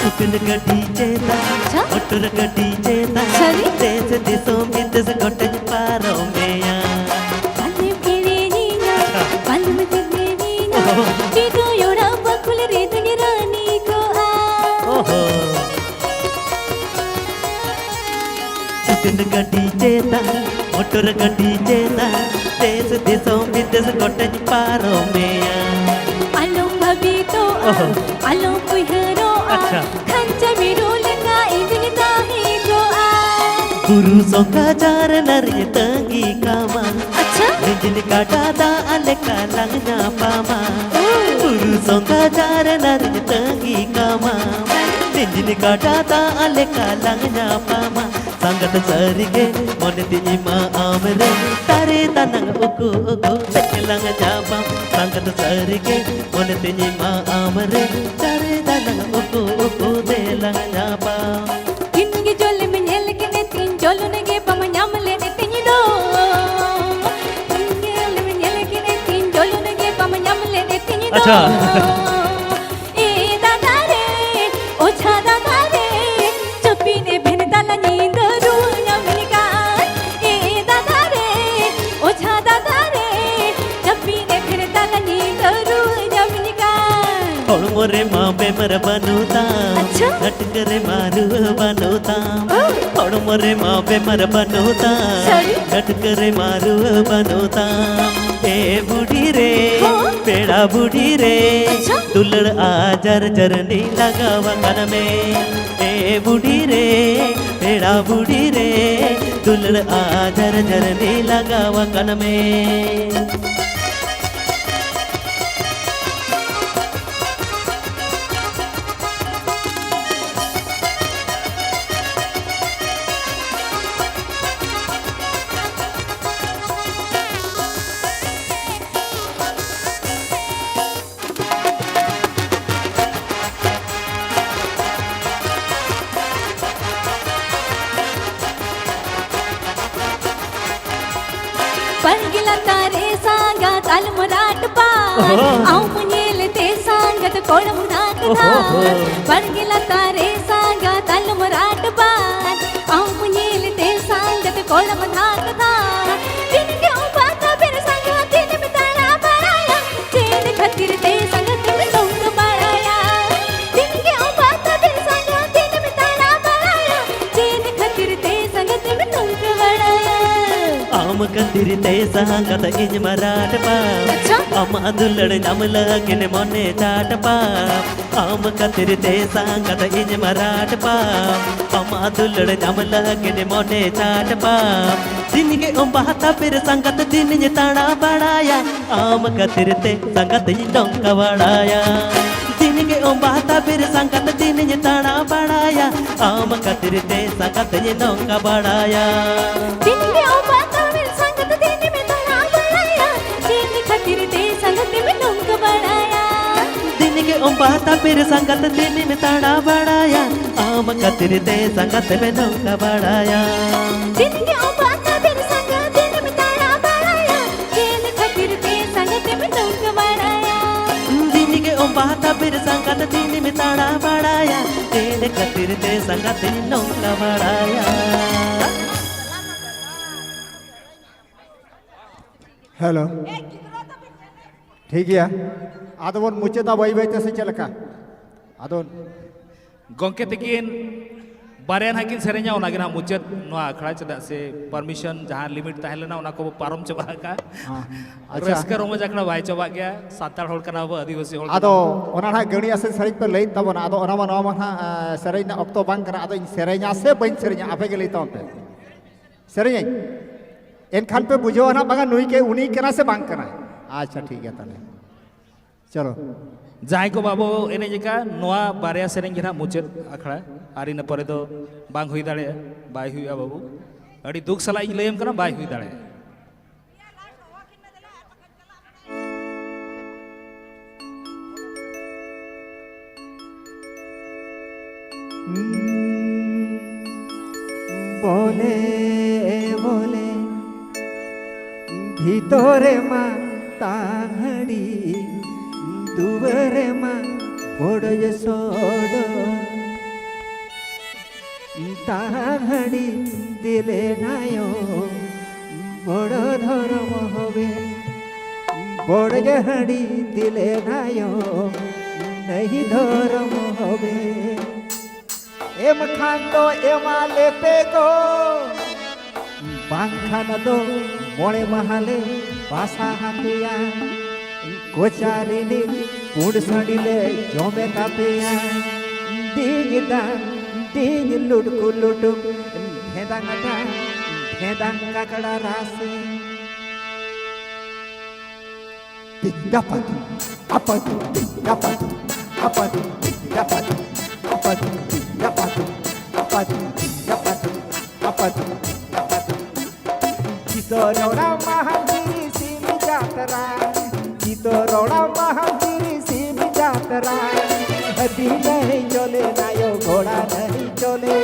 ᱩᱰᱟᱹᱱ ᱜᱟᱹᱰᱤ ᱪᱮᱛᱟᱱ, ᱟᱪᱪᱷᱟ᱾ ᱢᱚᱴᱚᱨ ᱜᱟᱹᱰᱤ ᱪᱮᱛᱟᱱ, ᱥᱟᱹᱨᱤ? ᱫᱮᱥ ᱫᱤᱥᱚᱢ ᱵᱤᱫᱮᱥ ᱜᱚᱴᱟᱧ ᱯᱟᱨᱚᱢᱮᱭᱟ᱾ ᱵᱟᱞᱮᱢ ᱮᱲᱮᱭᱤᱧᱟ, ᱟᱪᱪᱷᱟ᱾ ᱵᱟᱞᱮᱢ ᱡᱮᱞᱮᱧᱤᱧᱟ, ᱚᱦᱚ᱾ ᱪᱮᱫ ᱚᱲᱟᱜ ᱵᱟᱠᱷᱩᱞ ᱨᱮ ᱫᱩᱧ ᱨᱟᱱᱤ ᱠᱚᱜᱼᱟ᱾ ᱚᱦᱚ᱾ ᱩᱰᱟᱹᱱ ᱜᱟᱹᱰᱤ ᱪᱮᱛᱟᱱ, ᱢᱚᱴᱚᱨ ᱜᱟᱹᱰᱤ ᱪᱮᱛᱟᱱ, ᱫᱮᱥ ᱫᱤᱥᱚᱢ ᱵᱤᱫᱮᱥ ᱜᱚᱴᱟᱧ ᱯᱟᱨᱚᱢᱮᱭᱟ᱾ ᱟᱞᱚᱢ ᱵᱷᱟᱵᱤᱛᱚᱜᱼᱟ, ᱚᱦᱚ᱾ ᱟᱞᱚᱢ ᱩᱭᱦᱟᱹᱨᱚᱜᱼᱟ, ᱟᱪᱪᱷᱟ᱾ ᱠᱷᱟᱧᱪᱟ ᱢᱤᱨᱩ ᱞᱮᱠᱟ ᱤᱧ ᱫᱩᱧ ᱛᱟᱦᱮᱸ ᱠᱚᱜᱼᱟ᱾ ᱵᱩᱨᱩ ᱥᱚᱸᱜᱷᱟ ᱡᱷᱟᱨᱱᱟ ᱨᱤᱧ ᱛᱟᱺᱜᱤ ᱠᱟᱢᱟ, ᱟᱪᱪᱷᱟ᱾ ᱞᱤᱸᱡᱤᱱ ᱜᱟᱰᱟ ᱫᱟᱜ ᱞᱮᱠᱟ ᱞᱟᱝ ᱧᱟᱯᱟᱢᱟ᱾ ᱳ᱾ ᱵᱩᱨᱩ ᱥᱚᱸᱜᱷᱟ ᱡᱷᱟᱨᱱᱟ ᱨᱤᱧ ᱛᱟᱺᱜᱤ ᱠᱟᱢᱟ, ᱞᱤᱸᱡᱤᱱ ᱜᱟᱰᱟ ᱫᱟᱜ ᱞᱮᱠᱟ ᱞᱟᱝ ᱧᱟᱯᱟᱢᱟ᱾ ᱥᱟᱸᱜᱟᱛ ᱥᱟᱹᱨᱤᱜᱮ ᱢᱚᱱᱮ ᱛᱤᱧ ᱢᱟ ᱟᱢ ᱨᱮ ᱫᱟᱨᱮ ᱫᱟᱱᱟᱝ ᱩᱠᱩ ᱩᱠᱩ ᱛᱮᱞᱟᱝ ᱧᱟᱯᱟᱢ᱾ ᱥᱟᱸᱜᱟᱛ ᱥᱟᱹᱨᱤᱜᱮ ᱢᱚᱱᱮ ᱛᱤᱧ ᱢᱟ ᱟᱢ ᱨᱮ ᱫᱟᱨᱮ ᱫᱟᱱᱟᱝ ᱩᱠᱩ ᱩᱠᱩ ᱛᱮᱞᱟᱝ ᱧᱟᱯᱟᱢ᱾ ᱤᱧ ᱜᱮ ᱡᱚᱞᱮᱢ ᱧᱮᱞ ᱠᱮᱫ ᱛᱤᱧ, ᱡᱚᱞᱚᱱ ᱜᱮ ᱵᱟᱢ ᱧᱟᱢ ᱞᱮᱫ ᱛᱤᱧ ᱫᱚ᱾ ᱤᱧ ᱜᱮ ᱡᱚᱞᱮᱢ ᱧᱮᱞ ᱠᱮᱫ ᱛᱤᱧ, ᱡᱚᱞᱚᱱ ᱜᱮ ᱵᱟᱢ ᱧᱟᱢ ᱞᱮᱫ ᱛᱤᱧ ᱫᱚ᱾ ᱟᱪᱪᱷᱟ᱾ ᱮ ᱫᱟᱫᱟ ᱨᱮ, ᱚᱡᱷᱟ ᱫᱟᱫᱟ ᱨᱮ, ᱪᱟᱹᱯᱤ ᱮ ᱵᱷᱮᱱ ᱛᱟᱞᱟ ᱧᱤᱫᱟᱹ ᱨᱩᱣᱟᱹ ᱧᱟᱢᱤᱧ ᱠᱟᱱ᱾ ᱵᱮᱢᱟᱨ ᱵᱟᱹᱱᱩᱜ ᱛᱟᱢ, ᱟᱪᱪᱷᱟ᱾ ᱜᱷᱟᱴᱠᱟᱹ ᱨᱮ ᱢᱟ ᱨᱩᱣᱟᱹ ᱵᱟᱹᱱᱩᱜ ᱛᱟᱢ, ᱚ᱾ ᱦᱚᱲᱢᱚ ᱨᱮ ᱢᱟ ᱵᱮᱢᱟᱨ ᱵᱟᱹᱱᱩᱜ ᱛᱟᱢ, ᱥᱟᱹᱨᱤ? ᱜᱷᱟᱴᱠᱟᱹ ᱨᱮ ᱢᱟ ᱨᱩᱣᱟᱹ ᱵᱟᱹᱱᱩᱜ ᱛᱟᱢ᱾ ᱮ ᱵᱩᱰᱷᱤ ᱨᱮ, ᱦᱚᱸ? ᱯᱮᱲᱟ ᱵᱩᱰᱷᱤ ᱨᱮ, ᱟᱪᱪᱷᱟ᱾ ᱫᱩᱞᱟᱹᱲ ᱟᱡᱟᱨ ᱡᱟᱹᱨᱱᱤ ᱞᱟᱜᱟᱣ ᱟᱠᱟᱱ ᱢᱮ᱾ ᱮ ᱵᱩᱰᱷᱤ ᱨᱮ, ᱯᱮᱲᱟ ᱵᱩᱰᱷᱤ ᱨᱮ, ᱫᱩᱞᱟᱹᱲ ᱟᱡᱟᱨ ᱡᱟᱹᱨᱱᱤ ᱞᱟᱜᱟᱣ ᱟᱠᱟᱱ ᱢᱮ᱾ ᱵᱟᱲᱜᱮ ᱞᱟᱛᱟᱨ ᱨᱮ ᱥᱟᱸᱜᱟᱛ ᱟᱞᱚᱢ ᱨᱟᱴ ᱯᱟᱴ᱾ ᱚᱦᱚ᱾ ᱟᱢ ᱧᱮᱞᱛᱮ ᱥᱟᱸᱜᱟᱛ ᱠᱚᱲᱟᱢ ᱫᱷᱟᱠ ᱚᱦᱚ᱾ ᱫᱷᱟᱠ᱾ ᱵᱟᱲᱜᱮ ᱞᱟᱛᱟᱨ ᱨᱮ ᱥᱟᱸᱜᱟᱛ ᱟᱞᱚᱢ ᱨᱟᱴ ᱯᱟᱴ᱾ ᱟᱢ ᱧᱮᱞᱛᱮ ᱥᱟᱸᱜᱟᱛ ᱠᱚᱲᱟᱢ ᱫᱷᱟᱠ ᱫᱷᱟᱠ᱾ ᱫᱤᱱ ᱜᱮ ᱚᱵᱟ ᱛᱟᱵᱮᱨ ᱥᱟᱸᱜᱟᱛ ᱫᱤᱱᱮᱢ ᱫᱟᱬᱟ ᱵᱟᱲᱟᱭᱟ᱾ ᱪᱮᱫ ᱠᱷᱟᱹᱛᱤᱨ ᱛᱮ ᱥᱟᱸᱜᱟᱛᱮᱢ ᱱᱚᱝᱠᱟ ᱵᱟᱲᱟᱭᱟ? ᱫᱤᱱ ᱜᱮ ᱚᱵᱟ ᱛᱟᱵᱮᱨ ᱥᱟᱸᱜᱟᱛ ᱫᱤᱱᱮᱢ ᱫᱟᱬᱟ ᱵᱟᱲᱟᱭᱟ᱾ ᱪᱮᱫ ᱠᱷᱟᱹᱛᱤᱨ ᱛᱮ ᱥᱟᱸᱜᱟᱛᱮᱢ ᱱᱚᱝᱠᱟ ᱵᱟᱲᱟᱭᱟ? ᱟᱢ ᱠᱷᱟᱹᱛᱤᱨ ᱛᱮ ᱥᱟᱸᱜᱟᱛ ᱤᱧ ᱢᱟ ᱨᱟᱴ ᱯᱟᱢ᱾ ᱟᱪᱪᱷᱟ᱾ ᱟᱢᱟᱜ ᱫᱩᱞᱟᱹᱲ ᱧᱟᱢ ᱞᱟᱹᱜᱤᱫ ᱢᱚᱱᱮ ᱪᱟᱴ ᱯᱟᱢ᱾ ᱟᱢ ᱠᱷᱟᱹᱛᱤᱨ ᱛᱮ ᱥᱟᱸᱜᱟᱛ ᱤᱧ ᱢᱟ ᱨᱟᱴ ᱯᱟᱢ᱾ ᱟᱢᱟᱜ ᱫᱩᱞᱟᱹᱲ ᱧᱟᱢ ᱞᱟᱹᱜᱤᱫ ᱢᱚᱱᱮ ᱪᱟᱴ ᱯᱟᱢ᱾ ᱫᱤᱱ ᱜᱮ ᱚᱢᱵᱟ ᱛᱟᱵᱮᱨ ᱥᱟᱸᱜᱟᱛ ᱫᱤᱱᱤᱧ ᱫᱟᱬᱟ ᱵᱟᱲᱟᱭᱟ᱾ ᱟᱢ ᱠᱷᱟᱹᱛᱤᱨ ᱛᱮ ᱥᱟᱸᱜᱟᱛ ᱤᱧ ᱱᱚᱝᱠᱟ ᱵᱟᱲᱟᱭᱟ᱾ ᱫᱤᱱ ᱜᱮ ᱚᱢᱵᱟ ᱛᱟᱵᱮᱨ ᱥᱟᱸᱜᱟᱛ ᱫᱤᱱᱤᱧ ᱫᱟᱬᱟ ᱵᱟᱲᱟᱭᱟ᱾ ᱟᱢ ᱠᱷᱟᱹᱛᱤᱨ ᱛᱮ ᱥᱟᱸᱜᱟᱛ ᱤᱧ ᱱᱚᱝᱠᱟ ᱵᱟᱲᱟᱭᱟ᱾ ᱫᱤᱱ ᱜᱮ ᱚᱢᱵᱟ ᱛᱟᱵᱮᱨ ᱥᱟᱸᱜᱟᱛ ᱫᱤᱱᱮᱢ ᱫᱟᱬᱟ ᱵᱟᱲᱟᱭᱟ᱾ ᱪᱮᱫ ᱠᱷᱟᱹᱛᱤᱨ ᱛᱮ ᱥᱟᱸᱜᱟᱛᱮᱢ ᱱᱚᱝᱠᱟ ᱵᱟᱲᱟᱭᱟ? ᱫᱤᱱ ᱜᱮ ᱚᱢᱵᱟ ᱛᱟᱵᱮᱨ ᱥᱟᱸᱜᱟᱛ ᱫᱤᱱᱮᱢ ᱫᱟᱬᱟ ᱵᱟᱲᱟᱭᱟ᱾ ᱟᱢ ᱠᱷᱟᱹᱛᱤᱨ ᱛᱮ ᱥᱟᱸᱜᱟᱛᱮᱢ ᱱᱚᱝᱠᱟ ᱵᱟᱲᱟᱭᱟ᱾ ᱫᱤᱱ ᱜᱮ ᱚᱢᱵᱟ ᱛᱟᱵᱮᱨ ᱥᱟᱸᱜᱟᱛ ᱫᱤᱱᱮᱢ ᱫᱟᱬᱟ ᱵᱟᱲᱟᱭᱟ᱾ ᱪᱮᱫ ᱠᱷᱟᱹᱛᱤᱨ ᱛᱮ ᱥᱟᱸᱜᱟᱛᱮᱢ ᱱᱚᱝᱠᱟ ᱵᱟᱲᱟᱭᱟ? ᱫᱤᱱ ᱜᱮ ᱚᱢᱵᱟ ᱛᱟᱵᱮᱨ ᱥᱟᱸᱜᱟᱛ ᱫᱤᱱᱮᱢ ᱫᱟᱬᱟ ᱵᱟᱲᱟᱭᱟ᱾ ᱪᱮᱫ ᱠᱷᱟᱹᱛᱤᱨ ᱛᱮ ᱥᱟᱸᱜᱟᱛᱤᱧ ᱱᱚᱝᱠᱟ ᱵᱟᱲᱟᱭᱟ? ᱦᱮᱞᱳ᱾ ᱴᱷᱤᱠ ᱜᱮᱭᱟ, ᱟᱫᱚ ᱵᱚᱱ ᱢᱩᱪᱟᱹᱫᱟ ᱵᱟᱹᱭ ᱵᱟᱹᱭ ᱛᱮ, ᱥᱮ ᱪᱮᱫ ᱞᱮᱠᱟ? ᱟᱫᱚ ᱜᱚᱢᱠᱮ ᱛᱤᱠᱤᱱ ᱵᱟᱨᱭᱟ ᱱᱟᱦᱟᱜ ᱠᱤᱱ ᱥᱮᱨᱮᱧᱟ, ᱚᱱᱟᱜᱮ ᱱᱟᱦᱟᱜ ᱢᱩᱪᱟᱹᱫ ᱱᱚᱣᱟ ᱟᱠᱷᱲᱟ, ᱪᱮᱫᱟᱜ ᱥᱮ ᱯᱟᱨᱢᱤᱥᱚᱱ ᱡᱟᱦᱟᱸ ᱞᱤᱢᱤᱴ ᱛᱟᱦᱮᱸ ᱞᱮᱱᱟ, ᱚᱱᱟ ᱠᱚᱵᱚ ᱯᱟᱨᱚᱢ ᱪᱟᱵᱟ ᱟᱠᱟᱫᱼᱟ᱾ ᱦᱮᱸ, ᱟᱪᱪᱷᱟ᱾ ᱨᱟᱹᱥᱠᱟᱹ ᱨᱚᱢᱚᱡᱽ ᱟᱠᱷᱲᱟ ᱵᱟᱭ ᱪᱟᱵᱟᱜ ᱜᱮᱭᱟ, ᱥᱟᱱᱛᱟᱲ ᱦᱚᱲ ᱠᱟᱱᱟ ᱵᱚ, ᱟᱹᱫᱤᱵᱟᱹᱥᱤ ᱦᱚᱲ ᱠᱟᱱᱟ ᱟᱫᱚ ᱵᱚ᱾ ᱚᱱᱟ ᱱᱟᱦᱟᱜ ᱜᱟᱹᱲᱤ ᱟᱥᱮ ᱥᱮᱨᱮᱧ ᱯᱮ ᱞᱟᱹᱭᱮᱫ ᱛᱟᱵᱚᱱᱟ, ᱟᱫᱚ ᱚᱱᱟ ᱢᱟ, ᱱᱚᱣᱟ ᱢᱟ ᱱᱟᱦᱟᱜ, ᱮ, ᱥᱮᱨᱮᱧ ᱨᱮᱱᱟᱜ ᱚᱠᱛᱚ ᱵᱟᱝ ᱠᱟᱱᱟ, ᱟᱫᱚ ᱤᱧ ᱥᱮᱨᱮᱧᱟ ᱥᱮ ᱵᱟᱹᱧ ᱥᱮᱨᱮᱧᱟ, ᱟᱯᱮ ᱜᱮ ᱞᱟᱹᱭ ᱛᱟᱵᱚᱱ ᱯᱮ᱾ ᱥᱮᱨᱮᱧᱟᱹᱧ? ᱮᱱᱠᱷᱟᱱ ᱯᱮ ᱵᱩᱡᱷᱟᱹᱣᱟ ᱱᱟᱦᱟᱜ, ᱵᱟᱝᱟ ᱱᱩᱭ ᱜᱮ, ᱩᱱᱤ ᱠᱟᱱᱟ ᱥᱮ ᱵᱟᱝ ᱠᱟᱱᱟ᱾ ᱟᱪᱪᱷᱟ, ᱴᱷᱤᱠ ᱜᱮᱭᱟ ᱛᱟᱦᱞᱮ᱾ ᱪᱚᱞᱚ᱾ ᱡᱟᱦᱟᱸᱭ ᱠᱚ ᱵᱟᱵᱚ ᱮᱱᱮᱡ ᱟᱠᱟᱫ, ᱱᱚᱣᱟ ᱵᱟᱨᱭᱟ ᱥᱮᱨᱮᱧ ᱜᱮ ᱱᱟᱦᱟᱜ ᱢᱩᱪᱟᱹᱫ ᱟᱠᱷᱲᱟ, ᱟᱨ ᱤᱱᱟᱹ ᱯᱚᱨᱮ ᱫᱚ ᱵᱟᱝ ᱦᱩᱭ ᱫᱟᱲᱮᱭᱟᱜᱼᱟ, ᱵᱟᱭ ᱦᱩᱭᱩᱜᱼᱟ ᱵᱟᱹᱵᱩ᱾ ᱟᱹᱰᱤ ᱫᱩᱠ ᱥᱟᱞᱟᱜ ᱤᱧ ᱞᱟᱹᱭᱟᱢ ᱠᱟᱱᱟ, ᱵᱟᱭ ᱦᱩᱭ ᱫᱟᱲᱮᱭᱟᱜᱼᱟ᱾ ᱵᱚᱞᱮ ᱵᱚᱞᱮ ᱵᱷᱤᱛᱚᱨᱮ ᱢᱟ ᱛᱟᱝᱦᱟᱹᱲᱤ, ᱫᱩᱣᱟᱹᱨᱮ ᱢᱟ ᱵᱚᱰᱚᱡ ᱥᱚᱰᱚ᱾ ᱛᱟᱝᱦᱟᱹᱲᱤ ᱫᱤᱞᱮ ᱱᱟᱭᱚ ᱵᱚᱲ ᱫᱷᱚᱨᱚᱢ ᱦᱚᱵᱮ, ᱵᱚᱲ ᱡᱟᱦᱟᱸᱲᱤ ᱫᱤᱞᱮ ᱱᱟᱭᱚ ᱱᱟᱹᱦᱤ ᱫᱷᱚᱨᱚᱢ ᱦᱚᱵᱮ᱾ ᱮᱢ ᱠᱷᱟᱱ ᱫᱚ ᱮᱢᱟ ᱞᱮᱯᱮ ᱜᱚ, ᱵᱟᱝᱠᱷᱟᱱ ᱫᱚ ᱢᱚᱬᱮ ᱢᱟᱦᱟ ᱞᱮ ᱵᱟᱥᱟ ᱦᱟᱯᱮᱭᱟ᱾ ᱠᱚᱪᱟ ᱨᱤᱱᱤᱡ ᱯᱩᱸᱰ ᱥᱟᱺᱰᱤ ᱞᱮ ᱡᱚᱢᱮ ᱛᱟᱯᱮᱭᱟ᱾ ᱰᱤᱧ ᱰᱟᱝ, ᱰᱤᱧ ᱞᱩᱴᱠᱩ ᱞᱩᱴᱩᱠ, ᱰᱷᱮᱸᱫᱟᱝ ᱰᱟᱝ, ᱰᱷᱮᱸᱫᱟᱝ ᱠᱟᱠᱲᱟ ᱨᱟᱥᱮ᱾ ᱰᱤᱧ ᱰᱟᱯᱟᱰᱩ, ᱟᱯᱟᱰᱩ, ᱰᱤᱧ ᱰᱟᱯᱟᱰᱩ, ᱟᱯᱟᱰᱩ, ᱰᱤᱧ ᱰᱟᱯᱟᱰᱩ, ᱟᱯᱟᱰᱩ, ᱰᱤᱧ ᱰᱟᱯᱟᱰᱩ, ᱟᱯᱟᱰᱩ, ᱰᱤᱧ ᱰᱟᱯᱟᱰᱩ, ᱟᱯᱟᱰᱩ, ᱰᱤᱧ ᱰᱟᱯᱟᱰᱩ᱾ ᱪᱤᱛᱚᱨᱚᱲᱟ ᱢᱟᱦᱟᱱᱫᱤᱨᱤ ᱥᱤᱢ ᱡᱟᱛᱨᱟ, ᱪᱤᱛᱚᱨᱚᱲᱟ ᱢᱟᱦᱟᱱᱫᱤᱨᱤ ᱥᱤᱢ ᱡᱟᱛᱨᱟ᱾ ᱦᱟᱹᱛᱤ ᱱᱟᱹᱦᱤ ᱪᱚᱞᱮ, ᱱᱟᱭᱚ ᱜᱷᱚᱲᱟ ᱱᱟᱹᱦᱤ ᱪᱚᱞᱮ,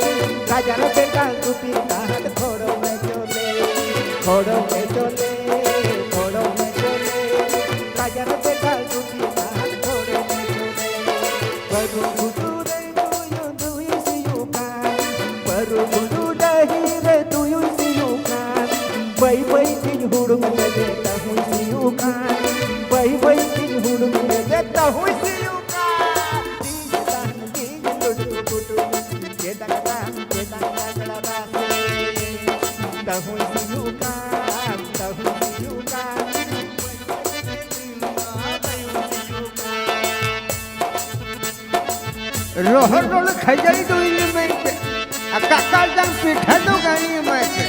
ᱨᱟᱡᱟᱨ ᱵᱮᱴᱟ ᱜᱩᱯᱤᱱᱟᱛᱷ ᱠᱷᱚᱲᱚ ᱢᱮ ᱪᱚᱞᱮ, ᱠᱷᱚᱲᱚ ᱢᱮ ᱪᱚᱞᱮ, ᱠᱷᱚᱲᱚ ᱢᱮ ᱪᱚᱞᱮ, ᱨᱟᱡᱟᱨ ᱵᱮᱴᱟ ᱜᱩᱯᱤᱱᱟᱛᱷ ᱠᱷᱚᱲᱚ ᱢᱮ ᱪᱚᱞᱮ᱾ ᱵᱟᱹᱨᱩ ᱜᱷᱩᱴᱩ ᱨᱮ ᱫᱩᱭᱩ ᱫᱩᱭᱩ ᱥᱤᱭᱩᱜ ᱠᱟᱱ, ᱵᱟᱹᱨᱩ ᱜᱷᱩᱴᱩ ᱰᱟᱹᱦᱤ ᱨᱮ ᱫᱩᱭᱩ ᱥᱤᱭᱩᱜ ᱠᱟᱱ, ᱵᱟᱹᱭ ᱵᱟᱹᱭ ᱛᱤᱧ ᱦᱩᱲᱩᱝ ᱞᱮᱫᱮ ᱛᱟᱹᱦᱩᱭ ᱥᱤᱭᱩᱜ ᱠᱟᱱ, ᱵᱟᱹᱭ ᱵᱟᱹᱭ ᱛᱤᱧ ᱦᱩᱲᱩᱝ ᱞᱮᱫᱮ ᱛᱟᱹᱦᱩᱭ ᱥᱤᱭᱩᱜ ᱠᱟᱱ᱾ ᱨᱚᱦᱚᱲ ᱨᱚᱦᱚᱲ ᱠᱷᱟᱹᱡᱟᱹᱲᱤ ᱫᱚ ᱤᱧ ᱮᱢᱟᱹᱧ ᱯᱮ, ᱟᱨ ᱠᱟᱠᱟᱞ ᱰᱟᱝ ᱯᱤᱴᱷᱟᱹ ᱫᱚ ᱜᱟᱹᱲᱤ ᱮᱢᱟᱹᱧ ᱯᱮ᱾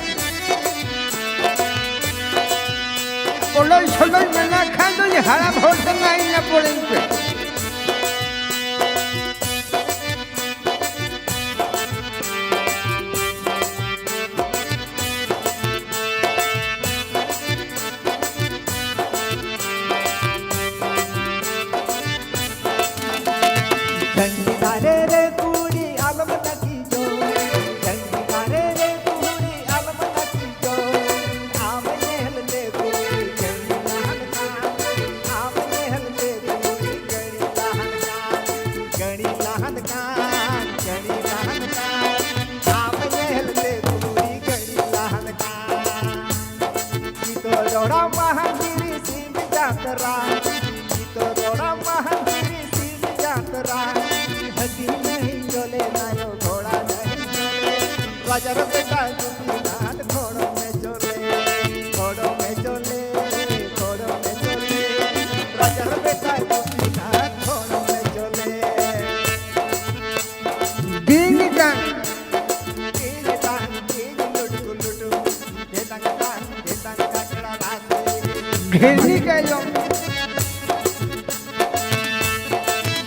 ᱯᱚᱞᱚᱭ ᱥᱚᱞᱚᱭ ᱢᱮᱱᱟᱜ ᱠᱷᱟᱱ ᱫᱚᱧ ᱦᱟᱲᱟᱢ ᱦᱚᱲ ᱠᱟᱱᱟ, ᱤᱧ ᱯᱚᱲᱮᱧ ᱯᱮ᱾ ᱰᱟᱹᱝᱜᱤ ᱫᱟᱨᱮ ᱨᱮ ᱠᱩᱲᱤ ᱟᱞᱚᱢ ᱞᱟᱹᱠᱤᱡᱚ, ᱰᱟᱹᱝᱜᱤ ᱫᱟᱨᱮ ᱨᱮ ᱠᱩᱲᱤ ᱟᱞᱚᱢ ᱞᱟᱹᱠᱤᱡᱚ, ᱟᱢ ᱧᱮᱞ ᱛᱮ ᱠᱩᱲᱤ ᱜᱟᱹᱲᱤ ᱞᱟᱦᱟᱱ ᱠᱟᱱ, ᱟᱢ ᱧᱮᱞ ᱛᱮ ᱠᱩᱲᱤ ᱜᱟᱹᱲᱤ ᱞᱟᱦᱟᱱ ᱠᱟᱱ, ᱜᱟᱹᱲᱤ ᱞᱟᱦᱟᱱ ᱠᱟᱱ, ᱜᱟᱹᱲᱤ ᱞᱟᱦᱟᱱ ᱠᱟᱱ, ᱟᱢ ᱧᱮᱞ ᱛᱮ ᱠᱩᱲᱤ ᱜᱟᱹᱲᱤ ᱞᱟᱦᱟᱱ ᱠᱟᱱ᱾ ᱱᱤᱛᱚᱜ ᱨᱚᱲᱟ ᱢᱟᱦᱟᱱ ᱜᱤᱨᱤ ᱥᱤᱢ ᱡᱟᱛᱨᱟ, ᱱᱤᱛᱚᱜ ᱨᱚᱲᱟ ᱢᱟᱦᱟᱱ ᱜᱤᱨᱤ ᱥᱤᱢ ᱡᱟᱛᱨᱟ, ᱦᱟᱹᱛᱤ ᱱᱟᱹᱦᱤ ᱪᱚᱞᱮ ᱱᱟᱭᱚ ᱜᱷᱚᱲᱟ ᱱᱟᱹᱦᱤ ᱪᱚᱞᱮ, ᱨᱟᱡᱟ ᱨᱮ ᱵᱮᱴᱟ ᱜᱩᱯᱤᱱᱟᱛ ᱜᱷᱚᱲᱚ ᱢᱮ ᱪᱚᱞᱮ, ᱜᱷᱚᱲᱚ ᱢᱮ ᱪᱚᱞᱮ, ᱜᱷᱚᱲᱚ ᱢᱮ ᱪᱚᱞᱮ, ᱨᱟᱡᱟ ᱨᱮ ᱵᱮᱴᱟ ᱜᱩᱯᱤᱱᱟᱛ ᱜᱷᱚᱲᱚ ᱢᱮ ᱪᱚᱞᱮ᱾ ᱵᱤᱧ ᱠᱟᱱ᱾ ᱵᱤᱧ ᱠᱟᱱ, ᱵᱤᱧ ᱞᱩᱴᱩ ᱞᱩᱴᱩ, ᱜᱮᱫᱟᱝ ᱠᱟᱱ, ᱜᱮᱫᱟᱝ ᱠᱟᱠᱲᱟ ᱨᱟᱥᱮ᱾ ᱜᱷᱮᱱᱤ ᱠᱟᱭᱚᱢ᱾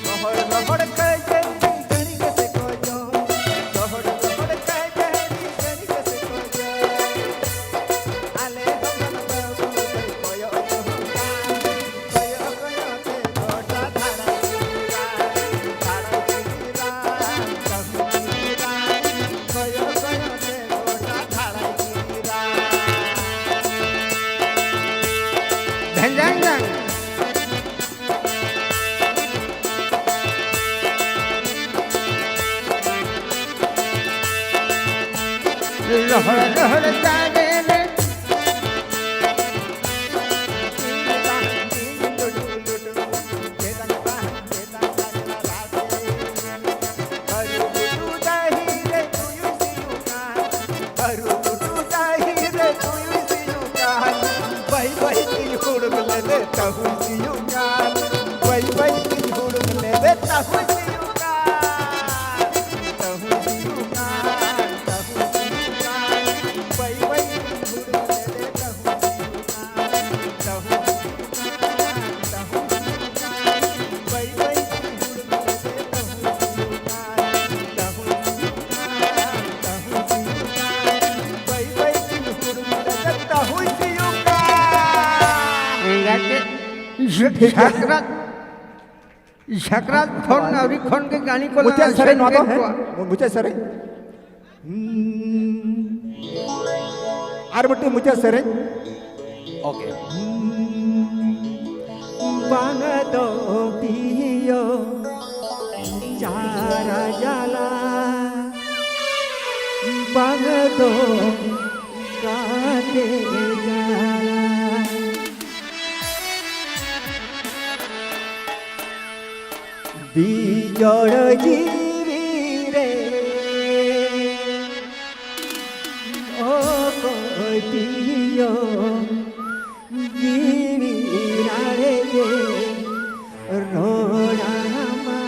ᱨᱚᱦᱚᱲ ᱨᱚᱦᱚᱲ ᱠᱷᱟᱹᱡᱟᱹᱲᱤ ᱡᱟᱹᱲᱤ ᱜᱮᱥᱮ ᱠᱚ ᱡᱚᱢ, ᱨᱚᱦᱚᱲ ᱨᱚᱦᱚᱲ ᱠᱷᱟᱹᱡᱟᱹᱲᱤ ᱡᱟᱹᱲᱤ ᱜᱮᱥᱮ ᱠᱚ ᱡᱚᱢ᱾ ᱟᱞᱮ ᱦᱚᱯᱚᱱ ᱵᱟᱹᱵᱩ ᱫᱚᱭ ᱠᱚᱭᱚᱜ ᱡᱚᱝ ᱠᱟᱱ, ᱠᱚᱭᱚᱜ ᱠᱚᱭᱚᱜ ᱛᱮ ᱜᱚᱴᱟ ᱫᱷᱟᱲᱟᱭ ᱜᱤᱨᱟ, ᱫᱷᱟᱲᱟᱭ ᱜᱤᱨᱟ, ᱠᱟᱹᱦᱩ ᱜᱤᱨᱟ, ᱠᱚᱭᱚᱜ ᱠᱚᱭᱚᱜ ᱛᱮ ᱜᱚᱴᱟ ᱫᱷᱟᱲᱟᱭ ᱜᱤᱨᱟ᱾ ᱰᱷᱮᱝ ᱰᱷᱮᱝ ᱰᱷᱮᱝ᱾ ᱨᱚᱦᱚᱲ ᱨᱚᱦᱚᱲ ᱫᱟᱨᱮ ᱨᱮ᱾ ᱵᱟᱹᱨᱩ ᱜᱷᱩᱴᱩ ᱰᱟᱹᱦᱤ ᱨᱮ ᱛᱩᱭᱩᱭ ᱥᱤᱭᱩᱜ ᱠᱟᱱ, ᱵᱟᱹᱨᱩ ᱜᱷᱩᱴᱩ ᱰᱟᱹᱦᱤ ᱨᱮ ᱛᱩᱭᱩᱭ ᱥᱤᱭᱩᱜ ᱠᱟᱱ, ᱵᱟᱹᱭ ᱵᱟᱹᱭ ᱛᱤᱧ ᱦᱩᱲᱩᱝ ᱞᱮᱫᱮ ᱛᱟᱹᱦᱩᱭ ᱥᱤᱭᱩᱜ ᱠᱟᱱ, ᱵᱟᱹᱭ ᱵᱟᱹᱭ ᱛᱤᱧ ᱦᱩᱲᱩᱝ ᱞᱮᱫᱮ ᱛᱟᱹᱦᱩᱭ ᱥᱤᱭᱩᱜ ᱠᱟᱱ᱾ ᱡᱷᱟᱠᱨᱟᱛ, ᱡᱷᱟᱠᱨᱟᱛ ᱠᱷᱚᱱ ᱟᱹᱣᱨᱤ ᱠᱷᱚᱱ ᱜᱮ ᱜᱟᱹᱲᱤ ᱠᱚ ᱞᱟᱝ ᱢᱩᱪᱟᱹᱫ ᱥᱮᱨᱮᱧ ᱱᱚᱣᱟ ᱫᱚ, ᱟᱥᱮᱱ ᱠᱮᱫ ᱦᱮᱸ? ᱠᱚᱣᱟ᱾ ᱢᱩᱪᱟᱹᱫ ᱥᱮᱨᱮᱧ᱾ ᱟᱨ ᱢᱤᱫᱴᱤᱡ ᱢᱩᱪᱟᱹᱫ ᱥᱮᱨᱮᱧ᱾ ᱳᱠᱮ᱾ ᱵᱟᱝ ᱫᱚ ᱯᱤᱭᱳ ᱪᱟᱨᱟ ᱡᱟᱞᱟ, ᱵᱟᱝ ᱫᱚ ᱠᱟᱛᱮ ᱡᱟᱞᱟ᱾ ᱵᱤᱡᱚᱲ ᱡᱤᱣᱤ ᱨᱮ ᱚᱠᱚᱭ ᱯᱤᱭᱳ ᱡᱤᱣᱤ ᱨᱟᱲᱮᱡᱮ ᱨᱚᱲᱟᱢᱟ᱾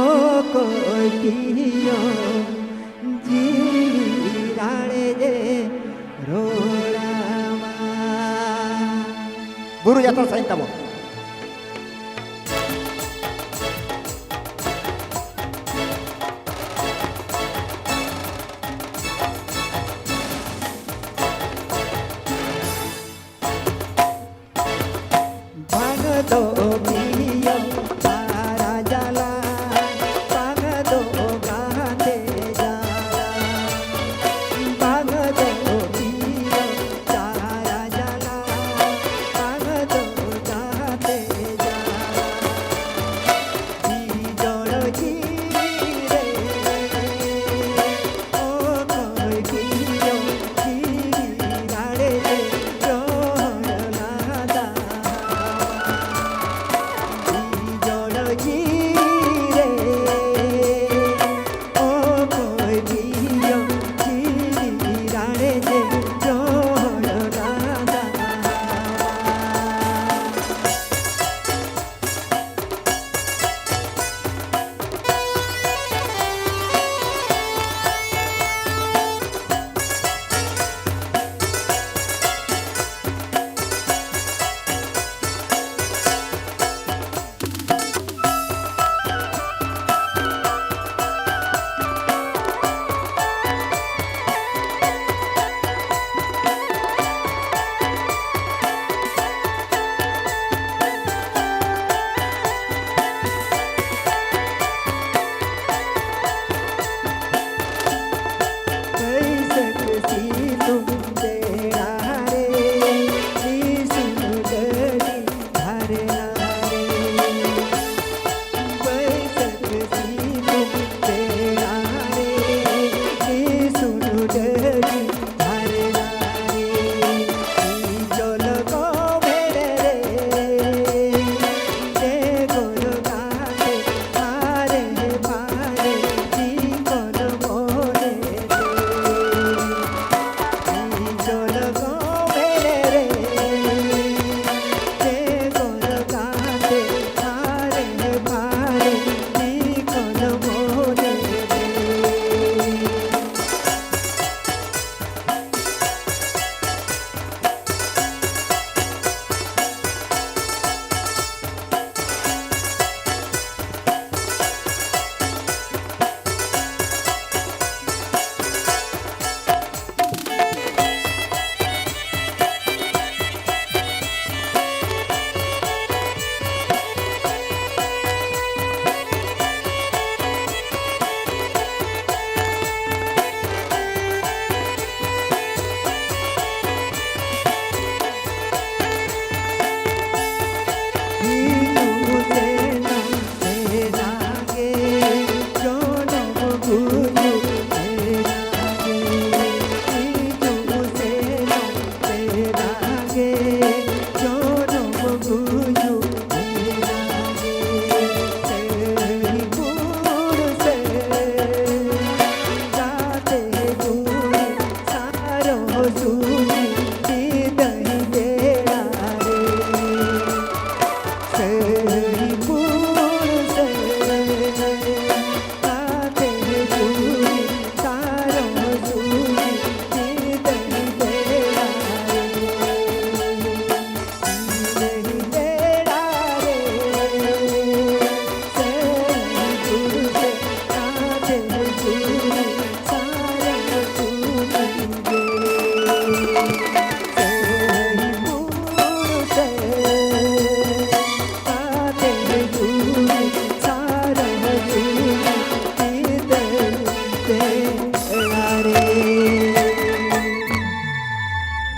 ᱚᱠᱚᱭ ᱯᱤᱭᱳ ᱡᱤᱣᱤ ᱨᱟᱲᱮᱡᱮ ᱨᱚᱲᱟᱢᱟ᱾ ᱵᱩᱨᱩ ᱡᱟᱛᱨᱟ ᱥᱟᱭᱤᱱ ᱛᱟᱵᱚᱱ᱾ ᱵᱟᱝ ᱫᱚ ᱯᱤᱭᱳ ᱪᱟᱨᱟ ᱡᱟᱞᱟ, ᱵᱟᱝ ᱫᱚ ᱜᱟᱛᱮ ᱡᱟᱞᱟ, ᱵᱟᱝ ᱫᱚ ᱯᱤᱭᱳ ᱪᱟᱨᱟ ᱡᱟᱞᱟ, ᱵᱟᱝ ᱫᱚ ᱜᱟᱛᱮ ᱡᱟᱞᱟ᱾ ᱵᱤᱡᱚᱲ ᱡᱤᱣᱤ ᱨᱮ ᱚᱠᱚᱭ ᱯᱤᱭᱳ ᱡᱤᱣᱤ ᱨᱟᱲᱮᱡᱮ ᱨᱚᱲ ᱞᱟᱸᱫᱟ᱾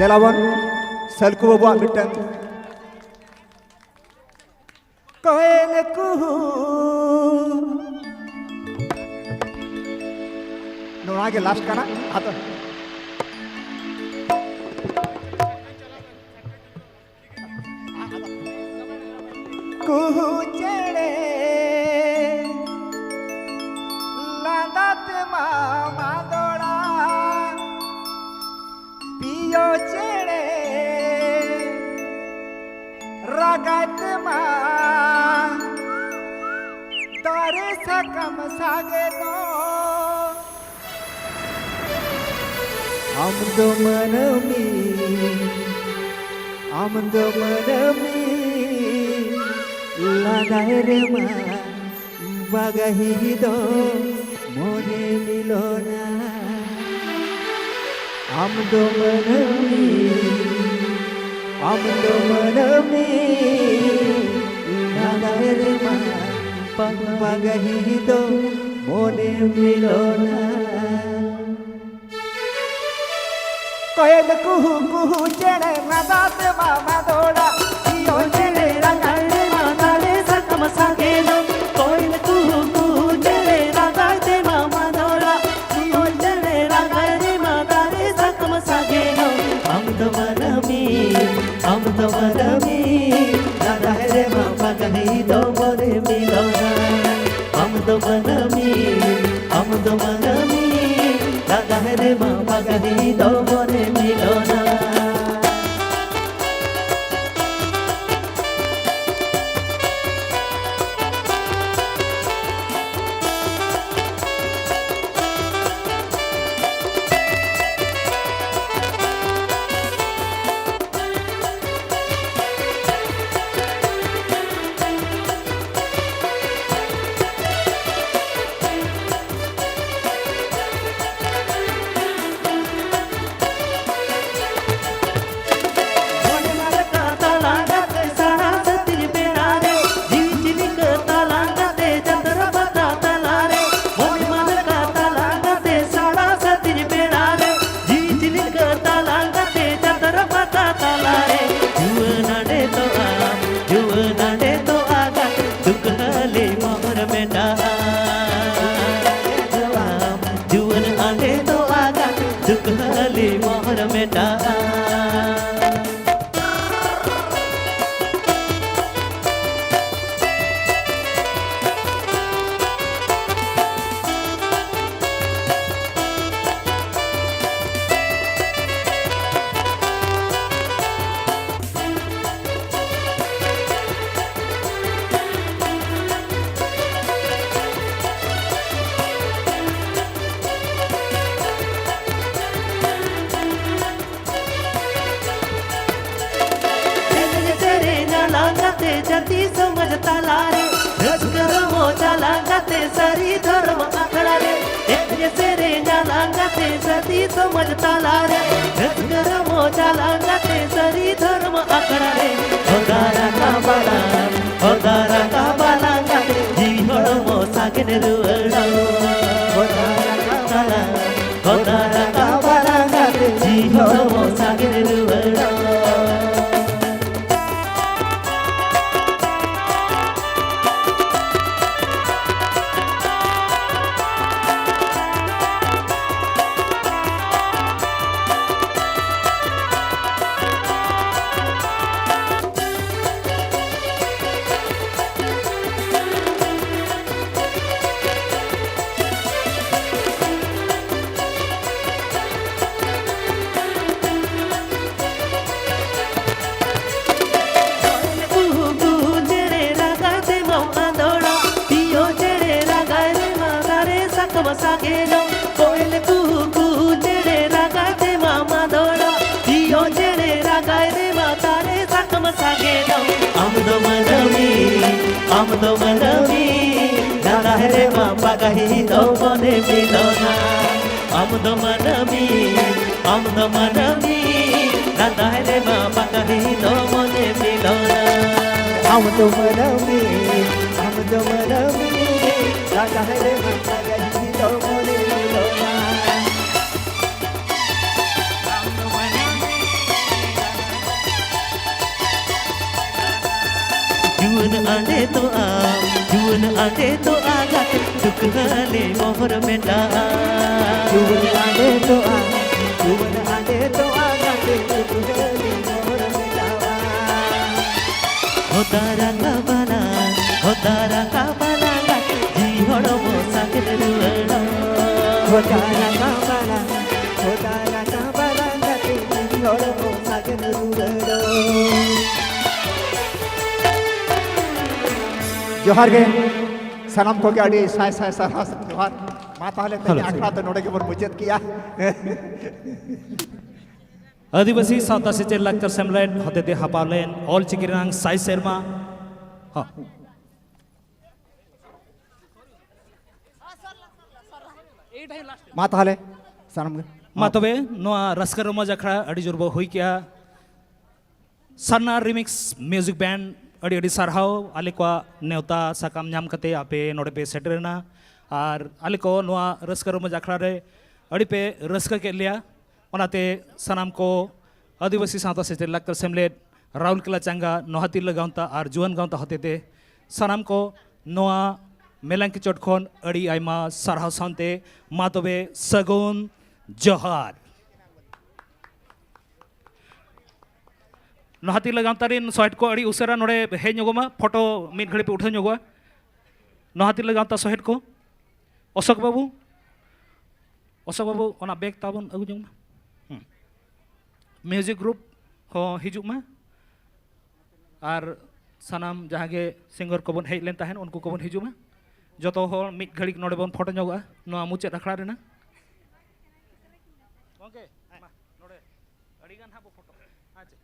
ᱧᱮᱞᱟᱵᱚᱱ ᱥᱟᱞᱠᱩ ᱵᱟᱹᱵᱩᱣᱟᱜ ᱢᱤᱫᱴᱟᱝ ᱠᱚᱭᱮᱞ ᱠᱩᱦᱩ᱾ ᱱᱚᱣᱟ ᱜᱮ ᱞᱟᱥᱴ ᱠᱟᱱᱟ᱾ ᱟᱫᱚ ᱠᱩᱦᱩ ᱪᱮᱬᱮ ᱞᱟᱸᱫᱟ ᱛᱮᱢᱟ ᱢᱟᱫᱚᱲᱟ, ᱯᱤᱭᱳ ᱪᱮᱬᱮ ᱨᱟᱜᱟᱭ ᱛᱮᱢᱟ ᱫᱟᱨᱮ ᱥᱟᱠᱟᱢ ᱥᱟᱜᱮ ᱫᱚ᱾ ᱟᱢ ᱫᱚ ᱢᱟᱹᱱᱢᱤ, ᱟᱢ ᱫᱚ ᱢᱟᱹᱱᱢᱤ, ᱞᱟᱸᱫᱟᱭ ᱨᱮᱢᱟ ᱵᱟᱜᱟᱦᱤ ᱫᱚ ᱢᱚᱱᱮ ᱢᱤᱞᱚᱱᱟ᱾ ᱟᱢ ᱫᱚ ᱢᱟᱹᱱᱢᱤ, ᱟᱢ ᱫᱚ ᱢᱟᱹᱱᱢᱤ, ᱞᱟᱸᱫᱟᱭ ᱨᱮᱢᱟ ᱵᱟᱜᱟᱦᱤ ᱫᱚ ᱢᱚᱱᱮ ᱢᱤᱞᱚᱱᱟ᱾ ᱠᱚᱭᱮᱞ ᱠᱩᱦᱩ ᱠᱩᱦᱩ ᱪᱮᱬᱮ ᱞᱟᱸᱫᱟ ᱛᱮ ᱢᱟᱢᱟ ᱫᱚᱲᱟ, ᱯᱤᱭᱳ ᱪᱮᱬᱮ ᱨᱟᱜᱟᱭ ᱨᱮ ᱢᱟ ᱫᱟᱨᱮ ᱥᱟᱠᱟᱢ ᱥᱟᱜᱮᱱᱚᱜ᱾ ᱠᱚᱭᱮᱞ ᱠᱩᱦᱩ ᱠᱩᱦᱩ ᱪᱮᱬᱮ ᱨᱟᱜᱟᱭ ᱛᱮ ᱢᱟᱢᱟ ᱫᱚᱲᱟ, ᱯᱤᱭᱳ ᱪᱮᱬᱮ ᱨᱟᱜᱟᱭ ᱨᱮ ᱢᱟ ᱫᱟᱨᱮ ᱥᱟᱠᱟᱢ ᱥᱟᱜᱮᱱᱚᱜ᱾ ᱟᱢ ᱫᱚ ᱢᱟᱹᱱᱢᱤ, ᱟᱢ ᱫᱚ ᱢᱟᱹᱱᱢᱤ, ᱞᱟᱸᱫᱟᱭ ᱨᱮ ᱢᱟ ᱵᱟᱜᱟᱦᱤ ᱫᱚ ᱢᱚᱱᱮ ᱢᱤᱞᱚᱱᱟ᱾ ᱟᱢ ᱫᱚ ᱢᱟᱹᱱᱢᱤ, ᱟᱢ ᱫᱚ ᱢᱟᱹᱱᱢᱤ, ᱞᱟᱸᱫᱟᱭ ᱨᱮ ᱢᱟ ᱵᱟᱜᱟᱦᱤ ᱫᱚ ᱢᱚᱱᱮ ᱢᱤᱞᱚᱱᱟ᱾ ᱢᱚᱱᱮ ᱢᱟ ᱨᱟᱠᱟᱵ ᱛᱟᱞᱟᱝ ᱠᱟᱛᱮ ᱥᱟᱲᱟ ᱥᱟᱹᱛᱤᱧ ᱵᱮᱲᱟ ᱨᱮ, ᱡᱤᱣᱤ ᱪᱤᱞᱤᱠᱟᱹ ᱛᱟᱞᱟᱝ ᱠᱟᱛᱮ ᱪᱟᱸᱫᱽ ᱨᱟᱵᱟᱛᱟ ᱛᱟᱞᱟ ᱨᱮ᱾ ᱢᱚᱱᱮ ᱢᱟ ᱨᱟᱠᱟᱵ ᱛᱟᱞᱟᱝ ᱠᱟᱛᱮ ᱥᱟᱲᱟ ᱥᱟᱹᱛᱤᱧ ᱵᱮᱲᱟ ᱨᱮ, ᱡᱤᱣᱤ ᱪᱤᱞᱤᱠᱟᱹ ᱛᱟᱞᱟᱝ ᱠᱟᱛᱮ ᱪᱟᱸᱫᱽ ᱛᱮ ᱡᱟᱹᱛᱤ ᱥᱚᱢᱟᱡᱽ ᱛᱟᱞᱟᱨᱮ ᱨᱟᱹᱥᱠᱟᱹ ᱨᱚᱢᱚᱡᱽ ᱟᱞᱟᱝ ᱜᱟᱛᱮ ᱥᱟᱹᱨᱤ ᱫᱷᱚᱨᱚᱢ ᱟᱠᱷᱲᱟ ᱨᱮ ᱮᱱᱮᱡ ᱥᱮᱨᱮᱧ ᱟᱞᱟᱝ ᱜᱟᱛᱮ ᱡᱟᱹᱛᱤ ᱥᱚᱢᱟᱡᱽ ᱛᱟᱞᱟᱨᱮ ᱨᱟᱹᱥᱠᱟᱹ ᱨᱚᱢᱚᱡᱽ ᱟᱞᱟᱝ ᱜᱟᱛᱮ ᱥᱟᱹᱨᱤ ᱫᱷᱚᱨᱚᱢ ᱟᱠᱷᱲᱟ ᱨᱮ ᱦᱚᱫᱟ ᱨᱟᱠᱟᱵ ᱟᱞᱟᱝ ᱦᱚᱫᱟ ᱨᱟᱠᱟᱵ ᱟᱞᱟᱝ ᱜᱟᱛᱮ ᱡᱤᱣᱤ ᱦᱚᱲᱢᱚ ᱥᱟᱜᱮᱱ ᱨᱩᱣᱟᱹᱲᱟ᱾ ᱦᱚᱫᱟ ᱨᱟᱠᱟᱵ ᱟᱞᱟᱝ ᱦᱚᱫᱟ ᱨᱟᱠᱟᱵ ᱟᱞᱟᱝ ᱜᱟᱛᱮ ᱡᱤᱣᱤ ᱦᱚᱲᱢᱚ ᱥᱟᱜᱮᱱ ᱨᱩᱣᱟᱹᱲᱟ᱾ ᱠᱩᱦᱩ ᱠᱩᱦᱩ ᱪᱮᱬᱮ ᱨᱟᱜᱟᱭ ᱛᱮ ᱢᱟᱢ ᱟᱸᱫᱳᱲᱟ, ᱯᱤᱭᱳ ᱪᱮᱬᱮ ᱨᱟᱜᱟᱭ ᱨᱮ ᱢᱟ ᱫᱟᱨᱮ ᱥᱟᱠᱟᱢ ᱥᱟᱜᱮᱱᱚᱜ᱾ ᱠᱚᱭᱮᱞ ᱠᱩᱦᱩ ᱠᱩᱦᱩ ᱪᱮᱬᱮ ᱨᱟᱜᱟᱭ ᱛᱮ ᱢᱟᱢ ᱟᱸᱫᱳᱲᱟ, ᱯᱤᱭᱳ ᱪᱮᱬᱮ ᱨᱟᱜᱟᱭ ᱨᱮ ᱢᱟ ᱫᱟᱨᱮ ᱥᱟᱠᱟᱢ ᱥᱟᱜᱮᱱᱚᱜ᱾ ᱟᱢ ᱫᱚ ᱢᱟᱹᱱᱟᱹᱢᱤ, ᱟᱢ ᱫᱚ ᱢᱟᱹᱱᱟᱹᱢᱤ, ᱞᱟᱸᱫᱟ ᱦᱮᱨᱮᱢᱟ ᱯᱟᱜᱟᱦᱤ ᱫᱚ ᱢᱚᱱᱮ ᱢᱤᱞᱚᱱᱟ᱾ ᱟᱢ ᱫᱚ ᱢᱟᱹᱱᱟᱹᱢᱤ, ᱟᱢ ᱫᱚ ᱢᱟᱹᱱᱟᱹᱢᱤ, ᱞᱟᱸᱫᱟ ᱦᱮᱨᱮᱢᱟ ᱯᱟᱜᱟᱦᱤ ᱫᱚ ᱢᱚᱱᱮ ᱢᱤᱞᱚᱱᱟ᱾ ᱟᱢ ᱫᱚ ᱢᱟᱹᱱᱟᱹᱢᱤ, ᱟᱢ ᱫᱚ ᱢᱟᱹᱱᱟᱹᱢᱤ, ᱞᱟᱸᱫᱟ ᱦᱮᱨᱮᱢᱟ ᱯᱟᱜᱟᱦᱤ ᱫᱚ ᱢᱚᱱᱮ ᱢᱤᱞᱚᱱᱟ᱾ ᱡᱩᱣᱟᱹᱱ ᱟᱸᱰᱮ ᱛᱚ ᱟᱢ, ᱡᱩᱣᱟᱹᱱ ᱟᱸᱰᱮ ᱛᱚ ᱟᱜᱟᱛᱮ, ᱫᱩᱠᱷᱟᱹᱞᱤ ᱢᱚᱦᱚᱨ ᱢᱮᱴᱟᱜᱼᱟ᱾ ᱡᱩᱣᱟᱹᱱ ᱟᱸᱰᱮ ᱛᱚ ᱟᱢ, ᱡᱩᱣᱟᱹᱱ ᱟᱸᱰᱮ ᱛᱚ ᱟᱜᱟᱛᱮ, ᱫᱩᱠᱷᱟᱹᱞᱤ ᱢᱚᱦᱚᱨ ᱢᱮᱴᱟᱜᱼᱟ᱾ ᱦᱚᱫᱟ ᱨᱟᱠᱟᱵ ᱟᱞᱟᱝ, ᱦᱚᱫᱟ ᱨᱟᱠᱟᱵ ᱟᱞᱟᱝ, ᱡᱤᱣᱤ ᱦᱚᱲᱢᱚ ᱥᱟᱜᱮᱱ ᱨᱩᱣᱟᱹᱲᱟ᱾ ᱦᱚᱫᱟ ᱨᱟᱠᱟᱵ ᱟᱞᱟᱝ, ᱦᱚᱫᱟ ᱨᱟᱠᱟᱵ ᱟᱞᱟᱝ, ᱡᱤᱣᱤ ᱦᱚᱲᱢᱚ ᱥᱟᱜᱮᱱ ᱨᱩᱣᱟᱹᱲᱟ᱾ ᱡᱚᱦᱟᱨ ᱜᱮ, ᱥᱟᱱᱟᱢ ᱠᱚᱜᱮ ᱟᱹᱰᱤ ᱥᱟᱭ ᱥᱟᱭ ᱥᱟᱨᱦᱟᱣ ᱡᱚᱦᱟᱨ᱾ ᱢᱟ ᱛᱟᱦᱚᱞᱮ ᱛᱮᱦᱮᱧ ᱦᱮᱞᱳ᱾ ᱟᱠᱷᱲᱟ ᱫᱚ ᱱᱚᱰᱮ ᱜᱮᱵᱚᱱ ᱢᱩᱪᱟᱹᱫ ᱠᱮᱜᱼᱟ᱾ ᱟᱹᱫᱤᱵᱟᱹᱥᱤ ᱥᱟᱶᱛᱟ ᱥᱮᱪᱮᱫ ᱞᱟᱠᱪᱟᱨ ᱥᱮᱢᱞᱮᱫ ᱦᱚᱛᱮᱛᱮ ᱦᱟᱯᱟᱣ ᱞᱮᱱ ᱚᱞ ᱪᱤᱠᱤ ᱨᱮᱱᱟᱜ ᱥᱟᱭ ᱥᱮᱨᱢᱟ᱾ ᱦᱚᱸ᱾ ᱢᱟ ᱛᱟᱦᱚᱞᱮ ᱥᱟᱱᱟᱢ ᱜᱮ᱾ ᱢᱟ ᱛᱚᱵᱮ, ᱱᱚᱣᱟ ᱨᱟᱹᱥᱠᱟᱹ ᱨᱚᱢᱚᱡᱽ ᱟᱠᱷᱲᱟ ᱟᱹᱰᱤ ᱡᱳᱨ ᱵᱚ ᱦᱩᱭ ᱠᱮᱜᱼᱟ᱾ ᱥᱟᱨᱱᱟ ᱨᱤᱢᱤᱠᱥ ᱢᱤᱣᱡᱤᱠ ᱵᱮᱱᱰ, ᱟᱹᱰᱤ ᱟᱹᱰᱤ ᱥᱟᱨᱦᱟᱣ, ᱟᱞᱮ ᱠᱚᱣᱟᱜ ᱱᱮᱣᱛᱟ ᱥᱟᱠᱟᱢ ᱧᱟᱢ ᱠᱟᱛᱮ ᱟᱯᱮ ᱱᱚᱰᱮ ᱯᱮ ᱥᱮᱴᱮᱨᱮᱱᱟ᱾ ᱟᱨ ᱟᱞᱮ ᱠᱚ ᱱᱚᱣᱟ ᱨᱟᱹᱥᱠᱟᱹ ᱨᱚᱢᱚᱡᱽ ᱟᱠᱷᱲᱟ ᱨᱮ ᱟᱹᱰᱤ ᱯᱮ ᱨᱟᱹᱥᱠᱟᱹ ᱠᱮᱫ ᱞᱮᱭᱟ᱾ ᱚᱱᱟᱛᱮ ᱥᱟᱱᱟᱢ ᱠᱚ ᱟᱹᱫᱤᱵᱟᱹᱥᱤ ᱥᱟᱶᱛᱟ ᱥᱮᱪᱮᱫ ᱞᱟᱠᱪᱟᱨ ᱥᱮᱢᱞᱮᱫ, ᱨᱟᱣᱩᱞᱠᱮᱞᱟ ᱪᱟᱸᱜᱟ, ᱱᱚᱦᱟᱛᱤ ᱞᱟᱜᱟᱣᱱᱛᱟ ᱟᱨ ᱡᱩᱣᱟᱹᱱ ᱜᱟᱶᱛᱟ ᱦᱚᱛᱮᱛᱮ ᱥᱟᱱᱟᱢ ᱠᱚ ᱱᱚᱣᱟ ᱢᱮᱞᱟᱝᱠᱤ ᱪᱚᱴ ᱠᱷᱚᱱ ᱟᱹᱰᱤ ᱟᱭᱢᱟ ᱥᱟᱨᱦᱟᱣ ᱥᱟᱶᱛᱮ ᱢᱟ ᱛᱚᱵᱮ ᱥᱟᱹᱜᱩᱱ ᱡᱚᱦᱟᱨ᱾ ᱱᱚᱦᱟᱛᱤ ᱞᱟᱜᱟᱣᱱᱛᱟ ᱨᱮᱱ ᱥᱚᱦᱮᱫ ᱠᱚ ᱟᱹᱰᱤ ᱩᱥᱟᱹᱨᱟ ᱱᱚᱰᱮ ᱦᱮᱡ ᱧᱚᱜᱚᱜ ᱢᱟ, ᱯᱷᱳᱴᱳ ᱢᱤᱫ ᱜᱷᱟᱹᱲᱤᱡ ᱯᱮ ᱩᱴᱷᱟᱹᱣ ᱧᱚᱜᱚᱜᱼᱟ᱾ ᱱᱚᱦᱟᱛᱤ ᱞᱟᱜᱟᱣᱱᱛᱟ ᱥᱚᱦᱮᱫ ᱠᱚ, ᱚᱥᱳᱠ ᱵᱟᱹᱵᱩ, ᱚᱥᱳᱠ ᱵᱟᱹᱵᱩ, ᱚᱱᱟ ᱵᱮᱜᱽ ᱛᱟᱵᱚᱱ ᱟᱹᱜᱩ ᱧᱚᱜ ᱢᱮ᱾ ᱦᱩᱸ᱾ ᱢᱤᱣᱡᱤᱠ ᱜᱨᱩᱯ ᱦᱚᱸ ᱦᱤᱡᱩᱜ ᱢᱟ᱾ ᱟᱨ ᱥᱟᱱᱟᱢ ᱡᱟᱦᱟᱸ ᱜᱮ ᱥᱤᱝᱜᱟᱨ ᱠᱚᱵᱚᱱ ᱦᱮᱡ ᱞᱮᱱ ᱛᱟᱦᱮᱸᱱ, ᱩᱱᱠᱩ ᱠᱚᱵᱚᱱ ᱦᱤᱡᱩᱜ ᱢᱟ᱾ ᱡᱚᱛᱚ ᱦᱚᱲ ᱢᱤᱫ ᱜᱷᱟᱹᱲᱤᱡ ᱱᱚᱰᱮ ᱵᱚᱱ ᱯᱷᱳᱴᱳ ᱧᱚᱜᱚᱜᱼᱟ ᱱᱚᱣᱟ ᱢᱩᱪᱟᱹᱫ ᱟᱠᱷᱲᱟ ᱨᱮᱱᱟᱜ᱾ ᱜᱚᱢᱠᱮ, ᱢᱟ ᱱᱚᱰᱮ ᱟᱹᱰᱤ ᱜᱟᱱ ᱦᱟᱸᱜ ᱵᱚ ᱯᱷᱳᱴᱳ᱾ ᱟᱪᱪᱷᱟ,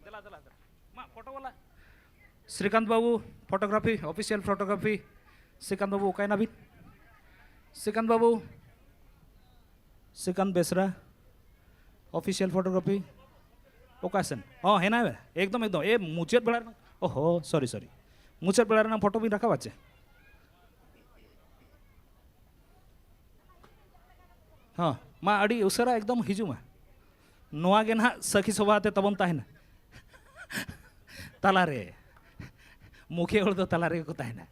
ᱫᱮᱞᱟ, ᱫᱮᱞᱟ, ᱫᱮᱞᱟ᱾ ᱢᱟ ᱯᱷᱳᱴᱳ ᱵᱟᱞᱟ᱾ ᱥᱨᱤᱠᱟᱱᱛ ᱵᱟᱹᱵᱩ, ᱯᱷᱳᱴᱳᱜᱨᱟᱯᱷᱤ, ᱚᱯᱷᱤᱥᱤᱭᱟᱞ ᱯᱷᱳᱴᱳᱜᱨᱟᱯᱷᱤ᱾ ᱥᱨᱤᱠᱟᱱᱛ ᱵᱟᱹᱵᱩ, ᱚᱠᱟᱭᱮᱱᱟ ᱵᱤᱱ? ᱥᱨᱤᱠᱟᱱᱛ ᱵᱟᱹᱵᱩ, ᱥᱨᱤᱠᱟᱱᱛ ᱵᱮᱥᱨᱟ, ᱚᱯᱷᱤᱥᱤᱭᱟᱞ ᱯᱷᱳᱴᱳᱜᱨᱟᱯᱷᱤ᱾ ᱚᱠᱟ ᱥᱮᱱ? ᱦᱚᱸ, ᱦᱮᱱᱟᱭ ᱢᱮ᱾ ᱮᱠᱫᱚᱢ, ᱮᱠᱫᱚᱢ᱾ ᱮ, ᱢᱩᱪᱟᱹᱫ ᱵᱮᱲᱟ ᱨᱮᱱᱟᱜ, ᱚᱦᱚ, ᱥᱚᱨᱤ, ᱥᱚᱨᱤ᱾ ᱢᱩᱪᱟᱹᱫ ᱵᱮᱲᱟ ᱨᱮᱱᱟᱜ ᱯᱷᱳᱴᱳ ᱵᱤᱱ ᱨᱟᱠᱟᱵᱟ ᱪᱮ? ᱦᱚᱸ, ᱢᱟ ᱟᱹᱰᱤ ᱩᱥᱟᱹᱨᱟ ᱮᱠᱫᱚᱢ ᱦᱤᱡᱩᱜ ᱢᱟ᱾ ᱱᱚᱣᱟ ᱜᱮ ᱱᱟᱦᱟᱜ ᱥᱟᱹᱠᱷᱤ ᱥᱚᱵᱷᱟ ᱛᱮ ᱛᱟᱵᱚᱱ ᱛᱟᱦᱮᱱᱟ᱾ ᱛᱟᱞᱟᱨᱮ ᱢᱩᱠᱷᱤᱭᱟᱹ ᱦᱚᱲ ᱫᱚ ᱛᱟᱞᱟ ᱨᱮᱜᱮ ᱠᱚ ᱛᱟᱦᱮᱱᱟ᱾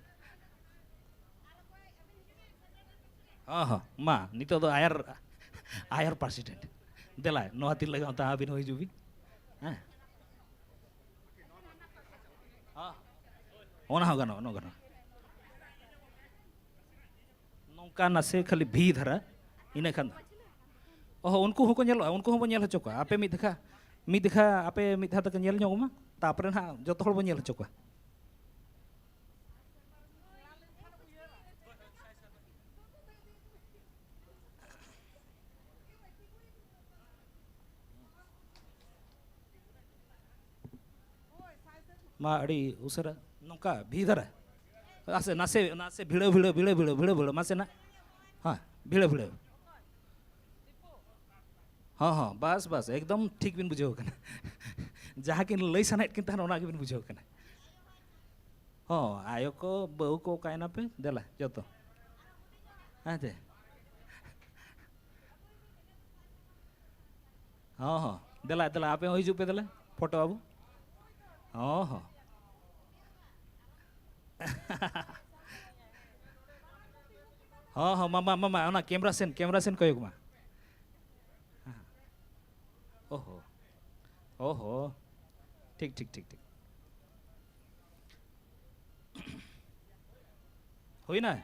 ᱦᱚᱸ, ᱦᱚᱸ, ᱢᱟ ᱱᱤᱛᱚᱜ ᱫᱚ ᱟᱭᱟᱨ, ᱟᱭᱟᱨ ᱯᱨᱮᱥᱤᱰᱮᱱᱴ᱾ ᱫᱮᱞᱟ, ᱱᱚᱣᱟ ᱛᱤᱨᱞᱟᱹ ᱜᱟᱶᱛᱟ ᱟᱹᱵᱤᱱ ᱦᱚᱸ ᱦᱤᱡᱩᱜ ᱵᱤᱱ᱾ ᱦᱮᱸ᱾ ᱦᱚᱸ᱾ ᱚᱱᱟ ᱦᱚᱸ ᱜᱟᱱᱚᱜᱼᱟ, ᱚᱱᱟ ᱦᱚᱸ ᱜᱟᱱᱚᱜᱼᱟ᱾ ᱱᱚᱝᱠᱟ ᱱᱟᱥᱮ ᱠᱷᱟᱹᱞᱤ ᱵᱷᱤ ᱫᱷᱟᱨᱟ, ᱤᱱᱟᱹ ᱠᱷᱟᱱ ᱫᱚ᱾ ᱚᱦᱚ, ᱩᱱᱠᱩ ᱦᱚᱸᱠᱚ ᱧᱮᱞᱚᱜᱼᱟ, ᱩᱱᱠᱩ ᱦᱚᱸᱵᱚᱱ ᱧᱮᱞ ᱦᱚᱪᱚ ᱠᱚᱣᱟ᱾ ᱟᱯᱮ ᱢᱤᱫ ᱫᱮᱠᱷᱟ, ᱢᱤᱫ ᱫᱮᱠᱷᱟ ᱟᱯᱮ ᱢᱤᱫ ᱫᱷᱟᱣ ᱛᱮᱠᱚ ᱧᱮᱞ ᱧᱚᱜ ᱢᱟ, ᱛᱟᱯᱚᱨᱮ ᱱᱟᱦᱟᱜ ᱡᱚᱛᱚ ᱦᱚᱲ ᱵᱚᱱ ᱧᱮᱞ ᱦᱚᱪᱚ ᱠᱚᱣᱟ᱾ ᱢᱟ ᱟᱹᱰᱤ ᱩᱥᱟᱹᱨᱟ ᱱᱚᱝᱠᱟ ᱵᱷᱤ ᱫᱷᱟᱨᱟ᱾ ᱟᱥᱮ ᱱᱟᱥᱮ ᱱᱟᱥᱮ ᱵᱷᱤᱲᱟᱹᱣ ᱵᱷᱤᱲᱟᱹᱣ ᱵᱷᱤᱲᱟᱹᱣ ᱵᱷᱤᱲᱟᱹᱣ ᱵᱷᱤᱲᱟᱹᱣ ᱵᱷᱤᱲᱟᱹᱣ ᱢᱟᱥᱮ ᱱᱟ᱾ ᱦᱮᱸ, ᱵᱷᱤᱲᱟᱹᱣ ᱵᱷᱤᱲᱟᱹᱣ᱾ ᱦᱚᱸ ᱦᱚᱸ, ᱵᱟᱥ ᱵᱟᱥ, ᱮᱠᱫᱚᱢ ᱴᱷᱤᱠ ᱵᱤᱱ ᱵᱩᱡᱷᱟᱹᱣ ᱠᱟᱱᱟ᱾ ᱡᱟᱦᱟᱸ ᱠᱤᱱ ᱞᱟᱹᱭ ᱥᱟᱱᱟᱭᱮᱫ ᱠᱤᱱ ᱛᱟᱦᱮᱱ, ᱚᱱᱟ ᱜᱮᱵᱤᱱ ᱵᱩᱡᱷᱟᱹᱣ ᱠᱟᱱᱟ᱾ ᱦᱚᱸ, ᱟᱭᱳ ᱠᱚ, ᱵᱟᱹᱦᱩ ᱠᱚ, ᱚᱠᱟᱭᱮᱱᱟ ᱯᱮ? ᱫᱮᱞᱟ ᱡᱚᱛᱚ᱾ ᱦᱮᱸ ᱪᱮ? ᱦᱚᱸ ᱦᱚᱸ, ᱫᱮᱞᱟ ᱫᱮᱞᱟ, ᱟᱯᱮ ᱦᱚᱸ ᱦᱤᱡᱩᱜ ᱯᱮ ᱫᱮᱞᱟ, ᱯᱷᱳᱴᱳ ᱟᱵᱚ᱾ ᱦᱚᱸ ᱦᱚᱸ᱾ ᱦᱚᱸ ᱦᱚᱸ, ᱢᱟᱢᱟ ᱢᱟᱢᱟ, ᱚᱱᱟ ᱠᱮᱢᱨᱟ ᱥᱮᱱ, ᱠᱮᱢᱨᱟ ᱥᱮᱱ ᱠᱚᱭᱚᱜ ᱢᱟ᱾ ᱦᱮᱸ᱾ ᱚᱦᱚ, ᱚᱦᱚ᱾ ᱴᱷᱤᱠ ᱴᱷᱤᱠ ᱴᱷᱤᱠ ᱴᱷᱤᱠ᱾ ᱦᱩᱭᱱᱟ?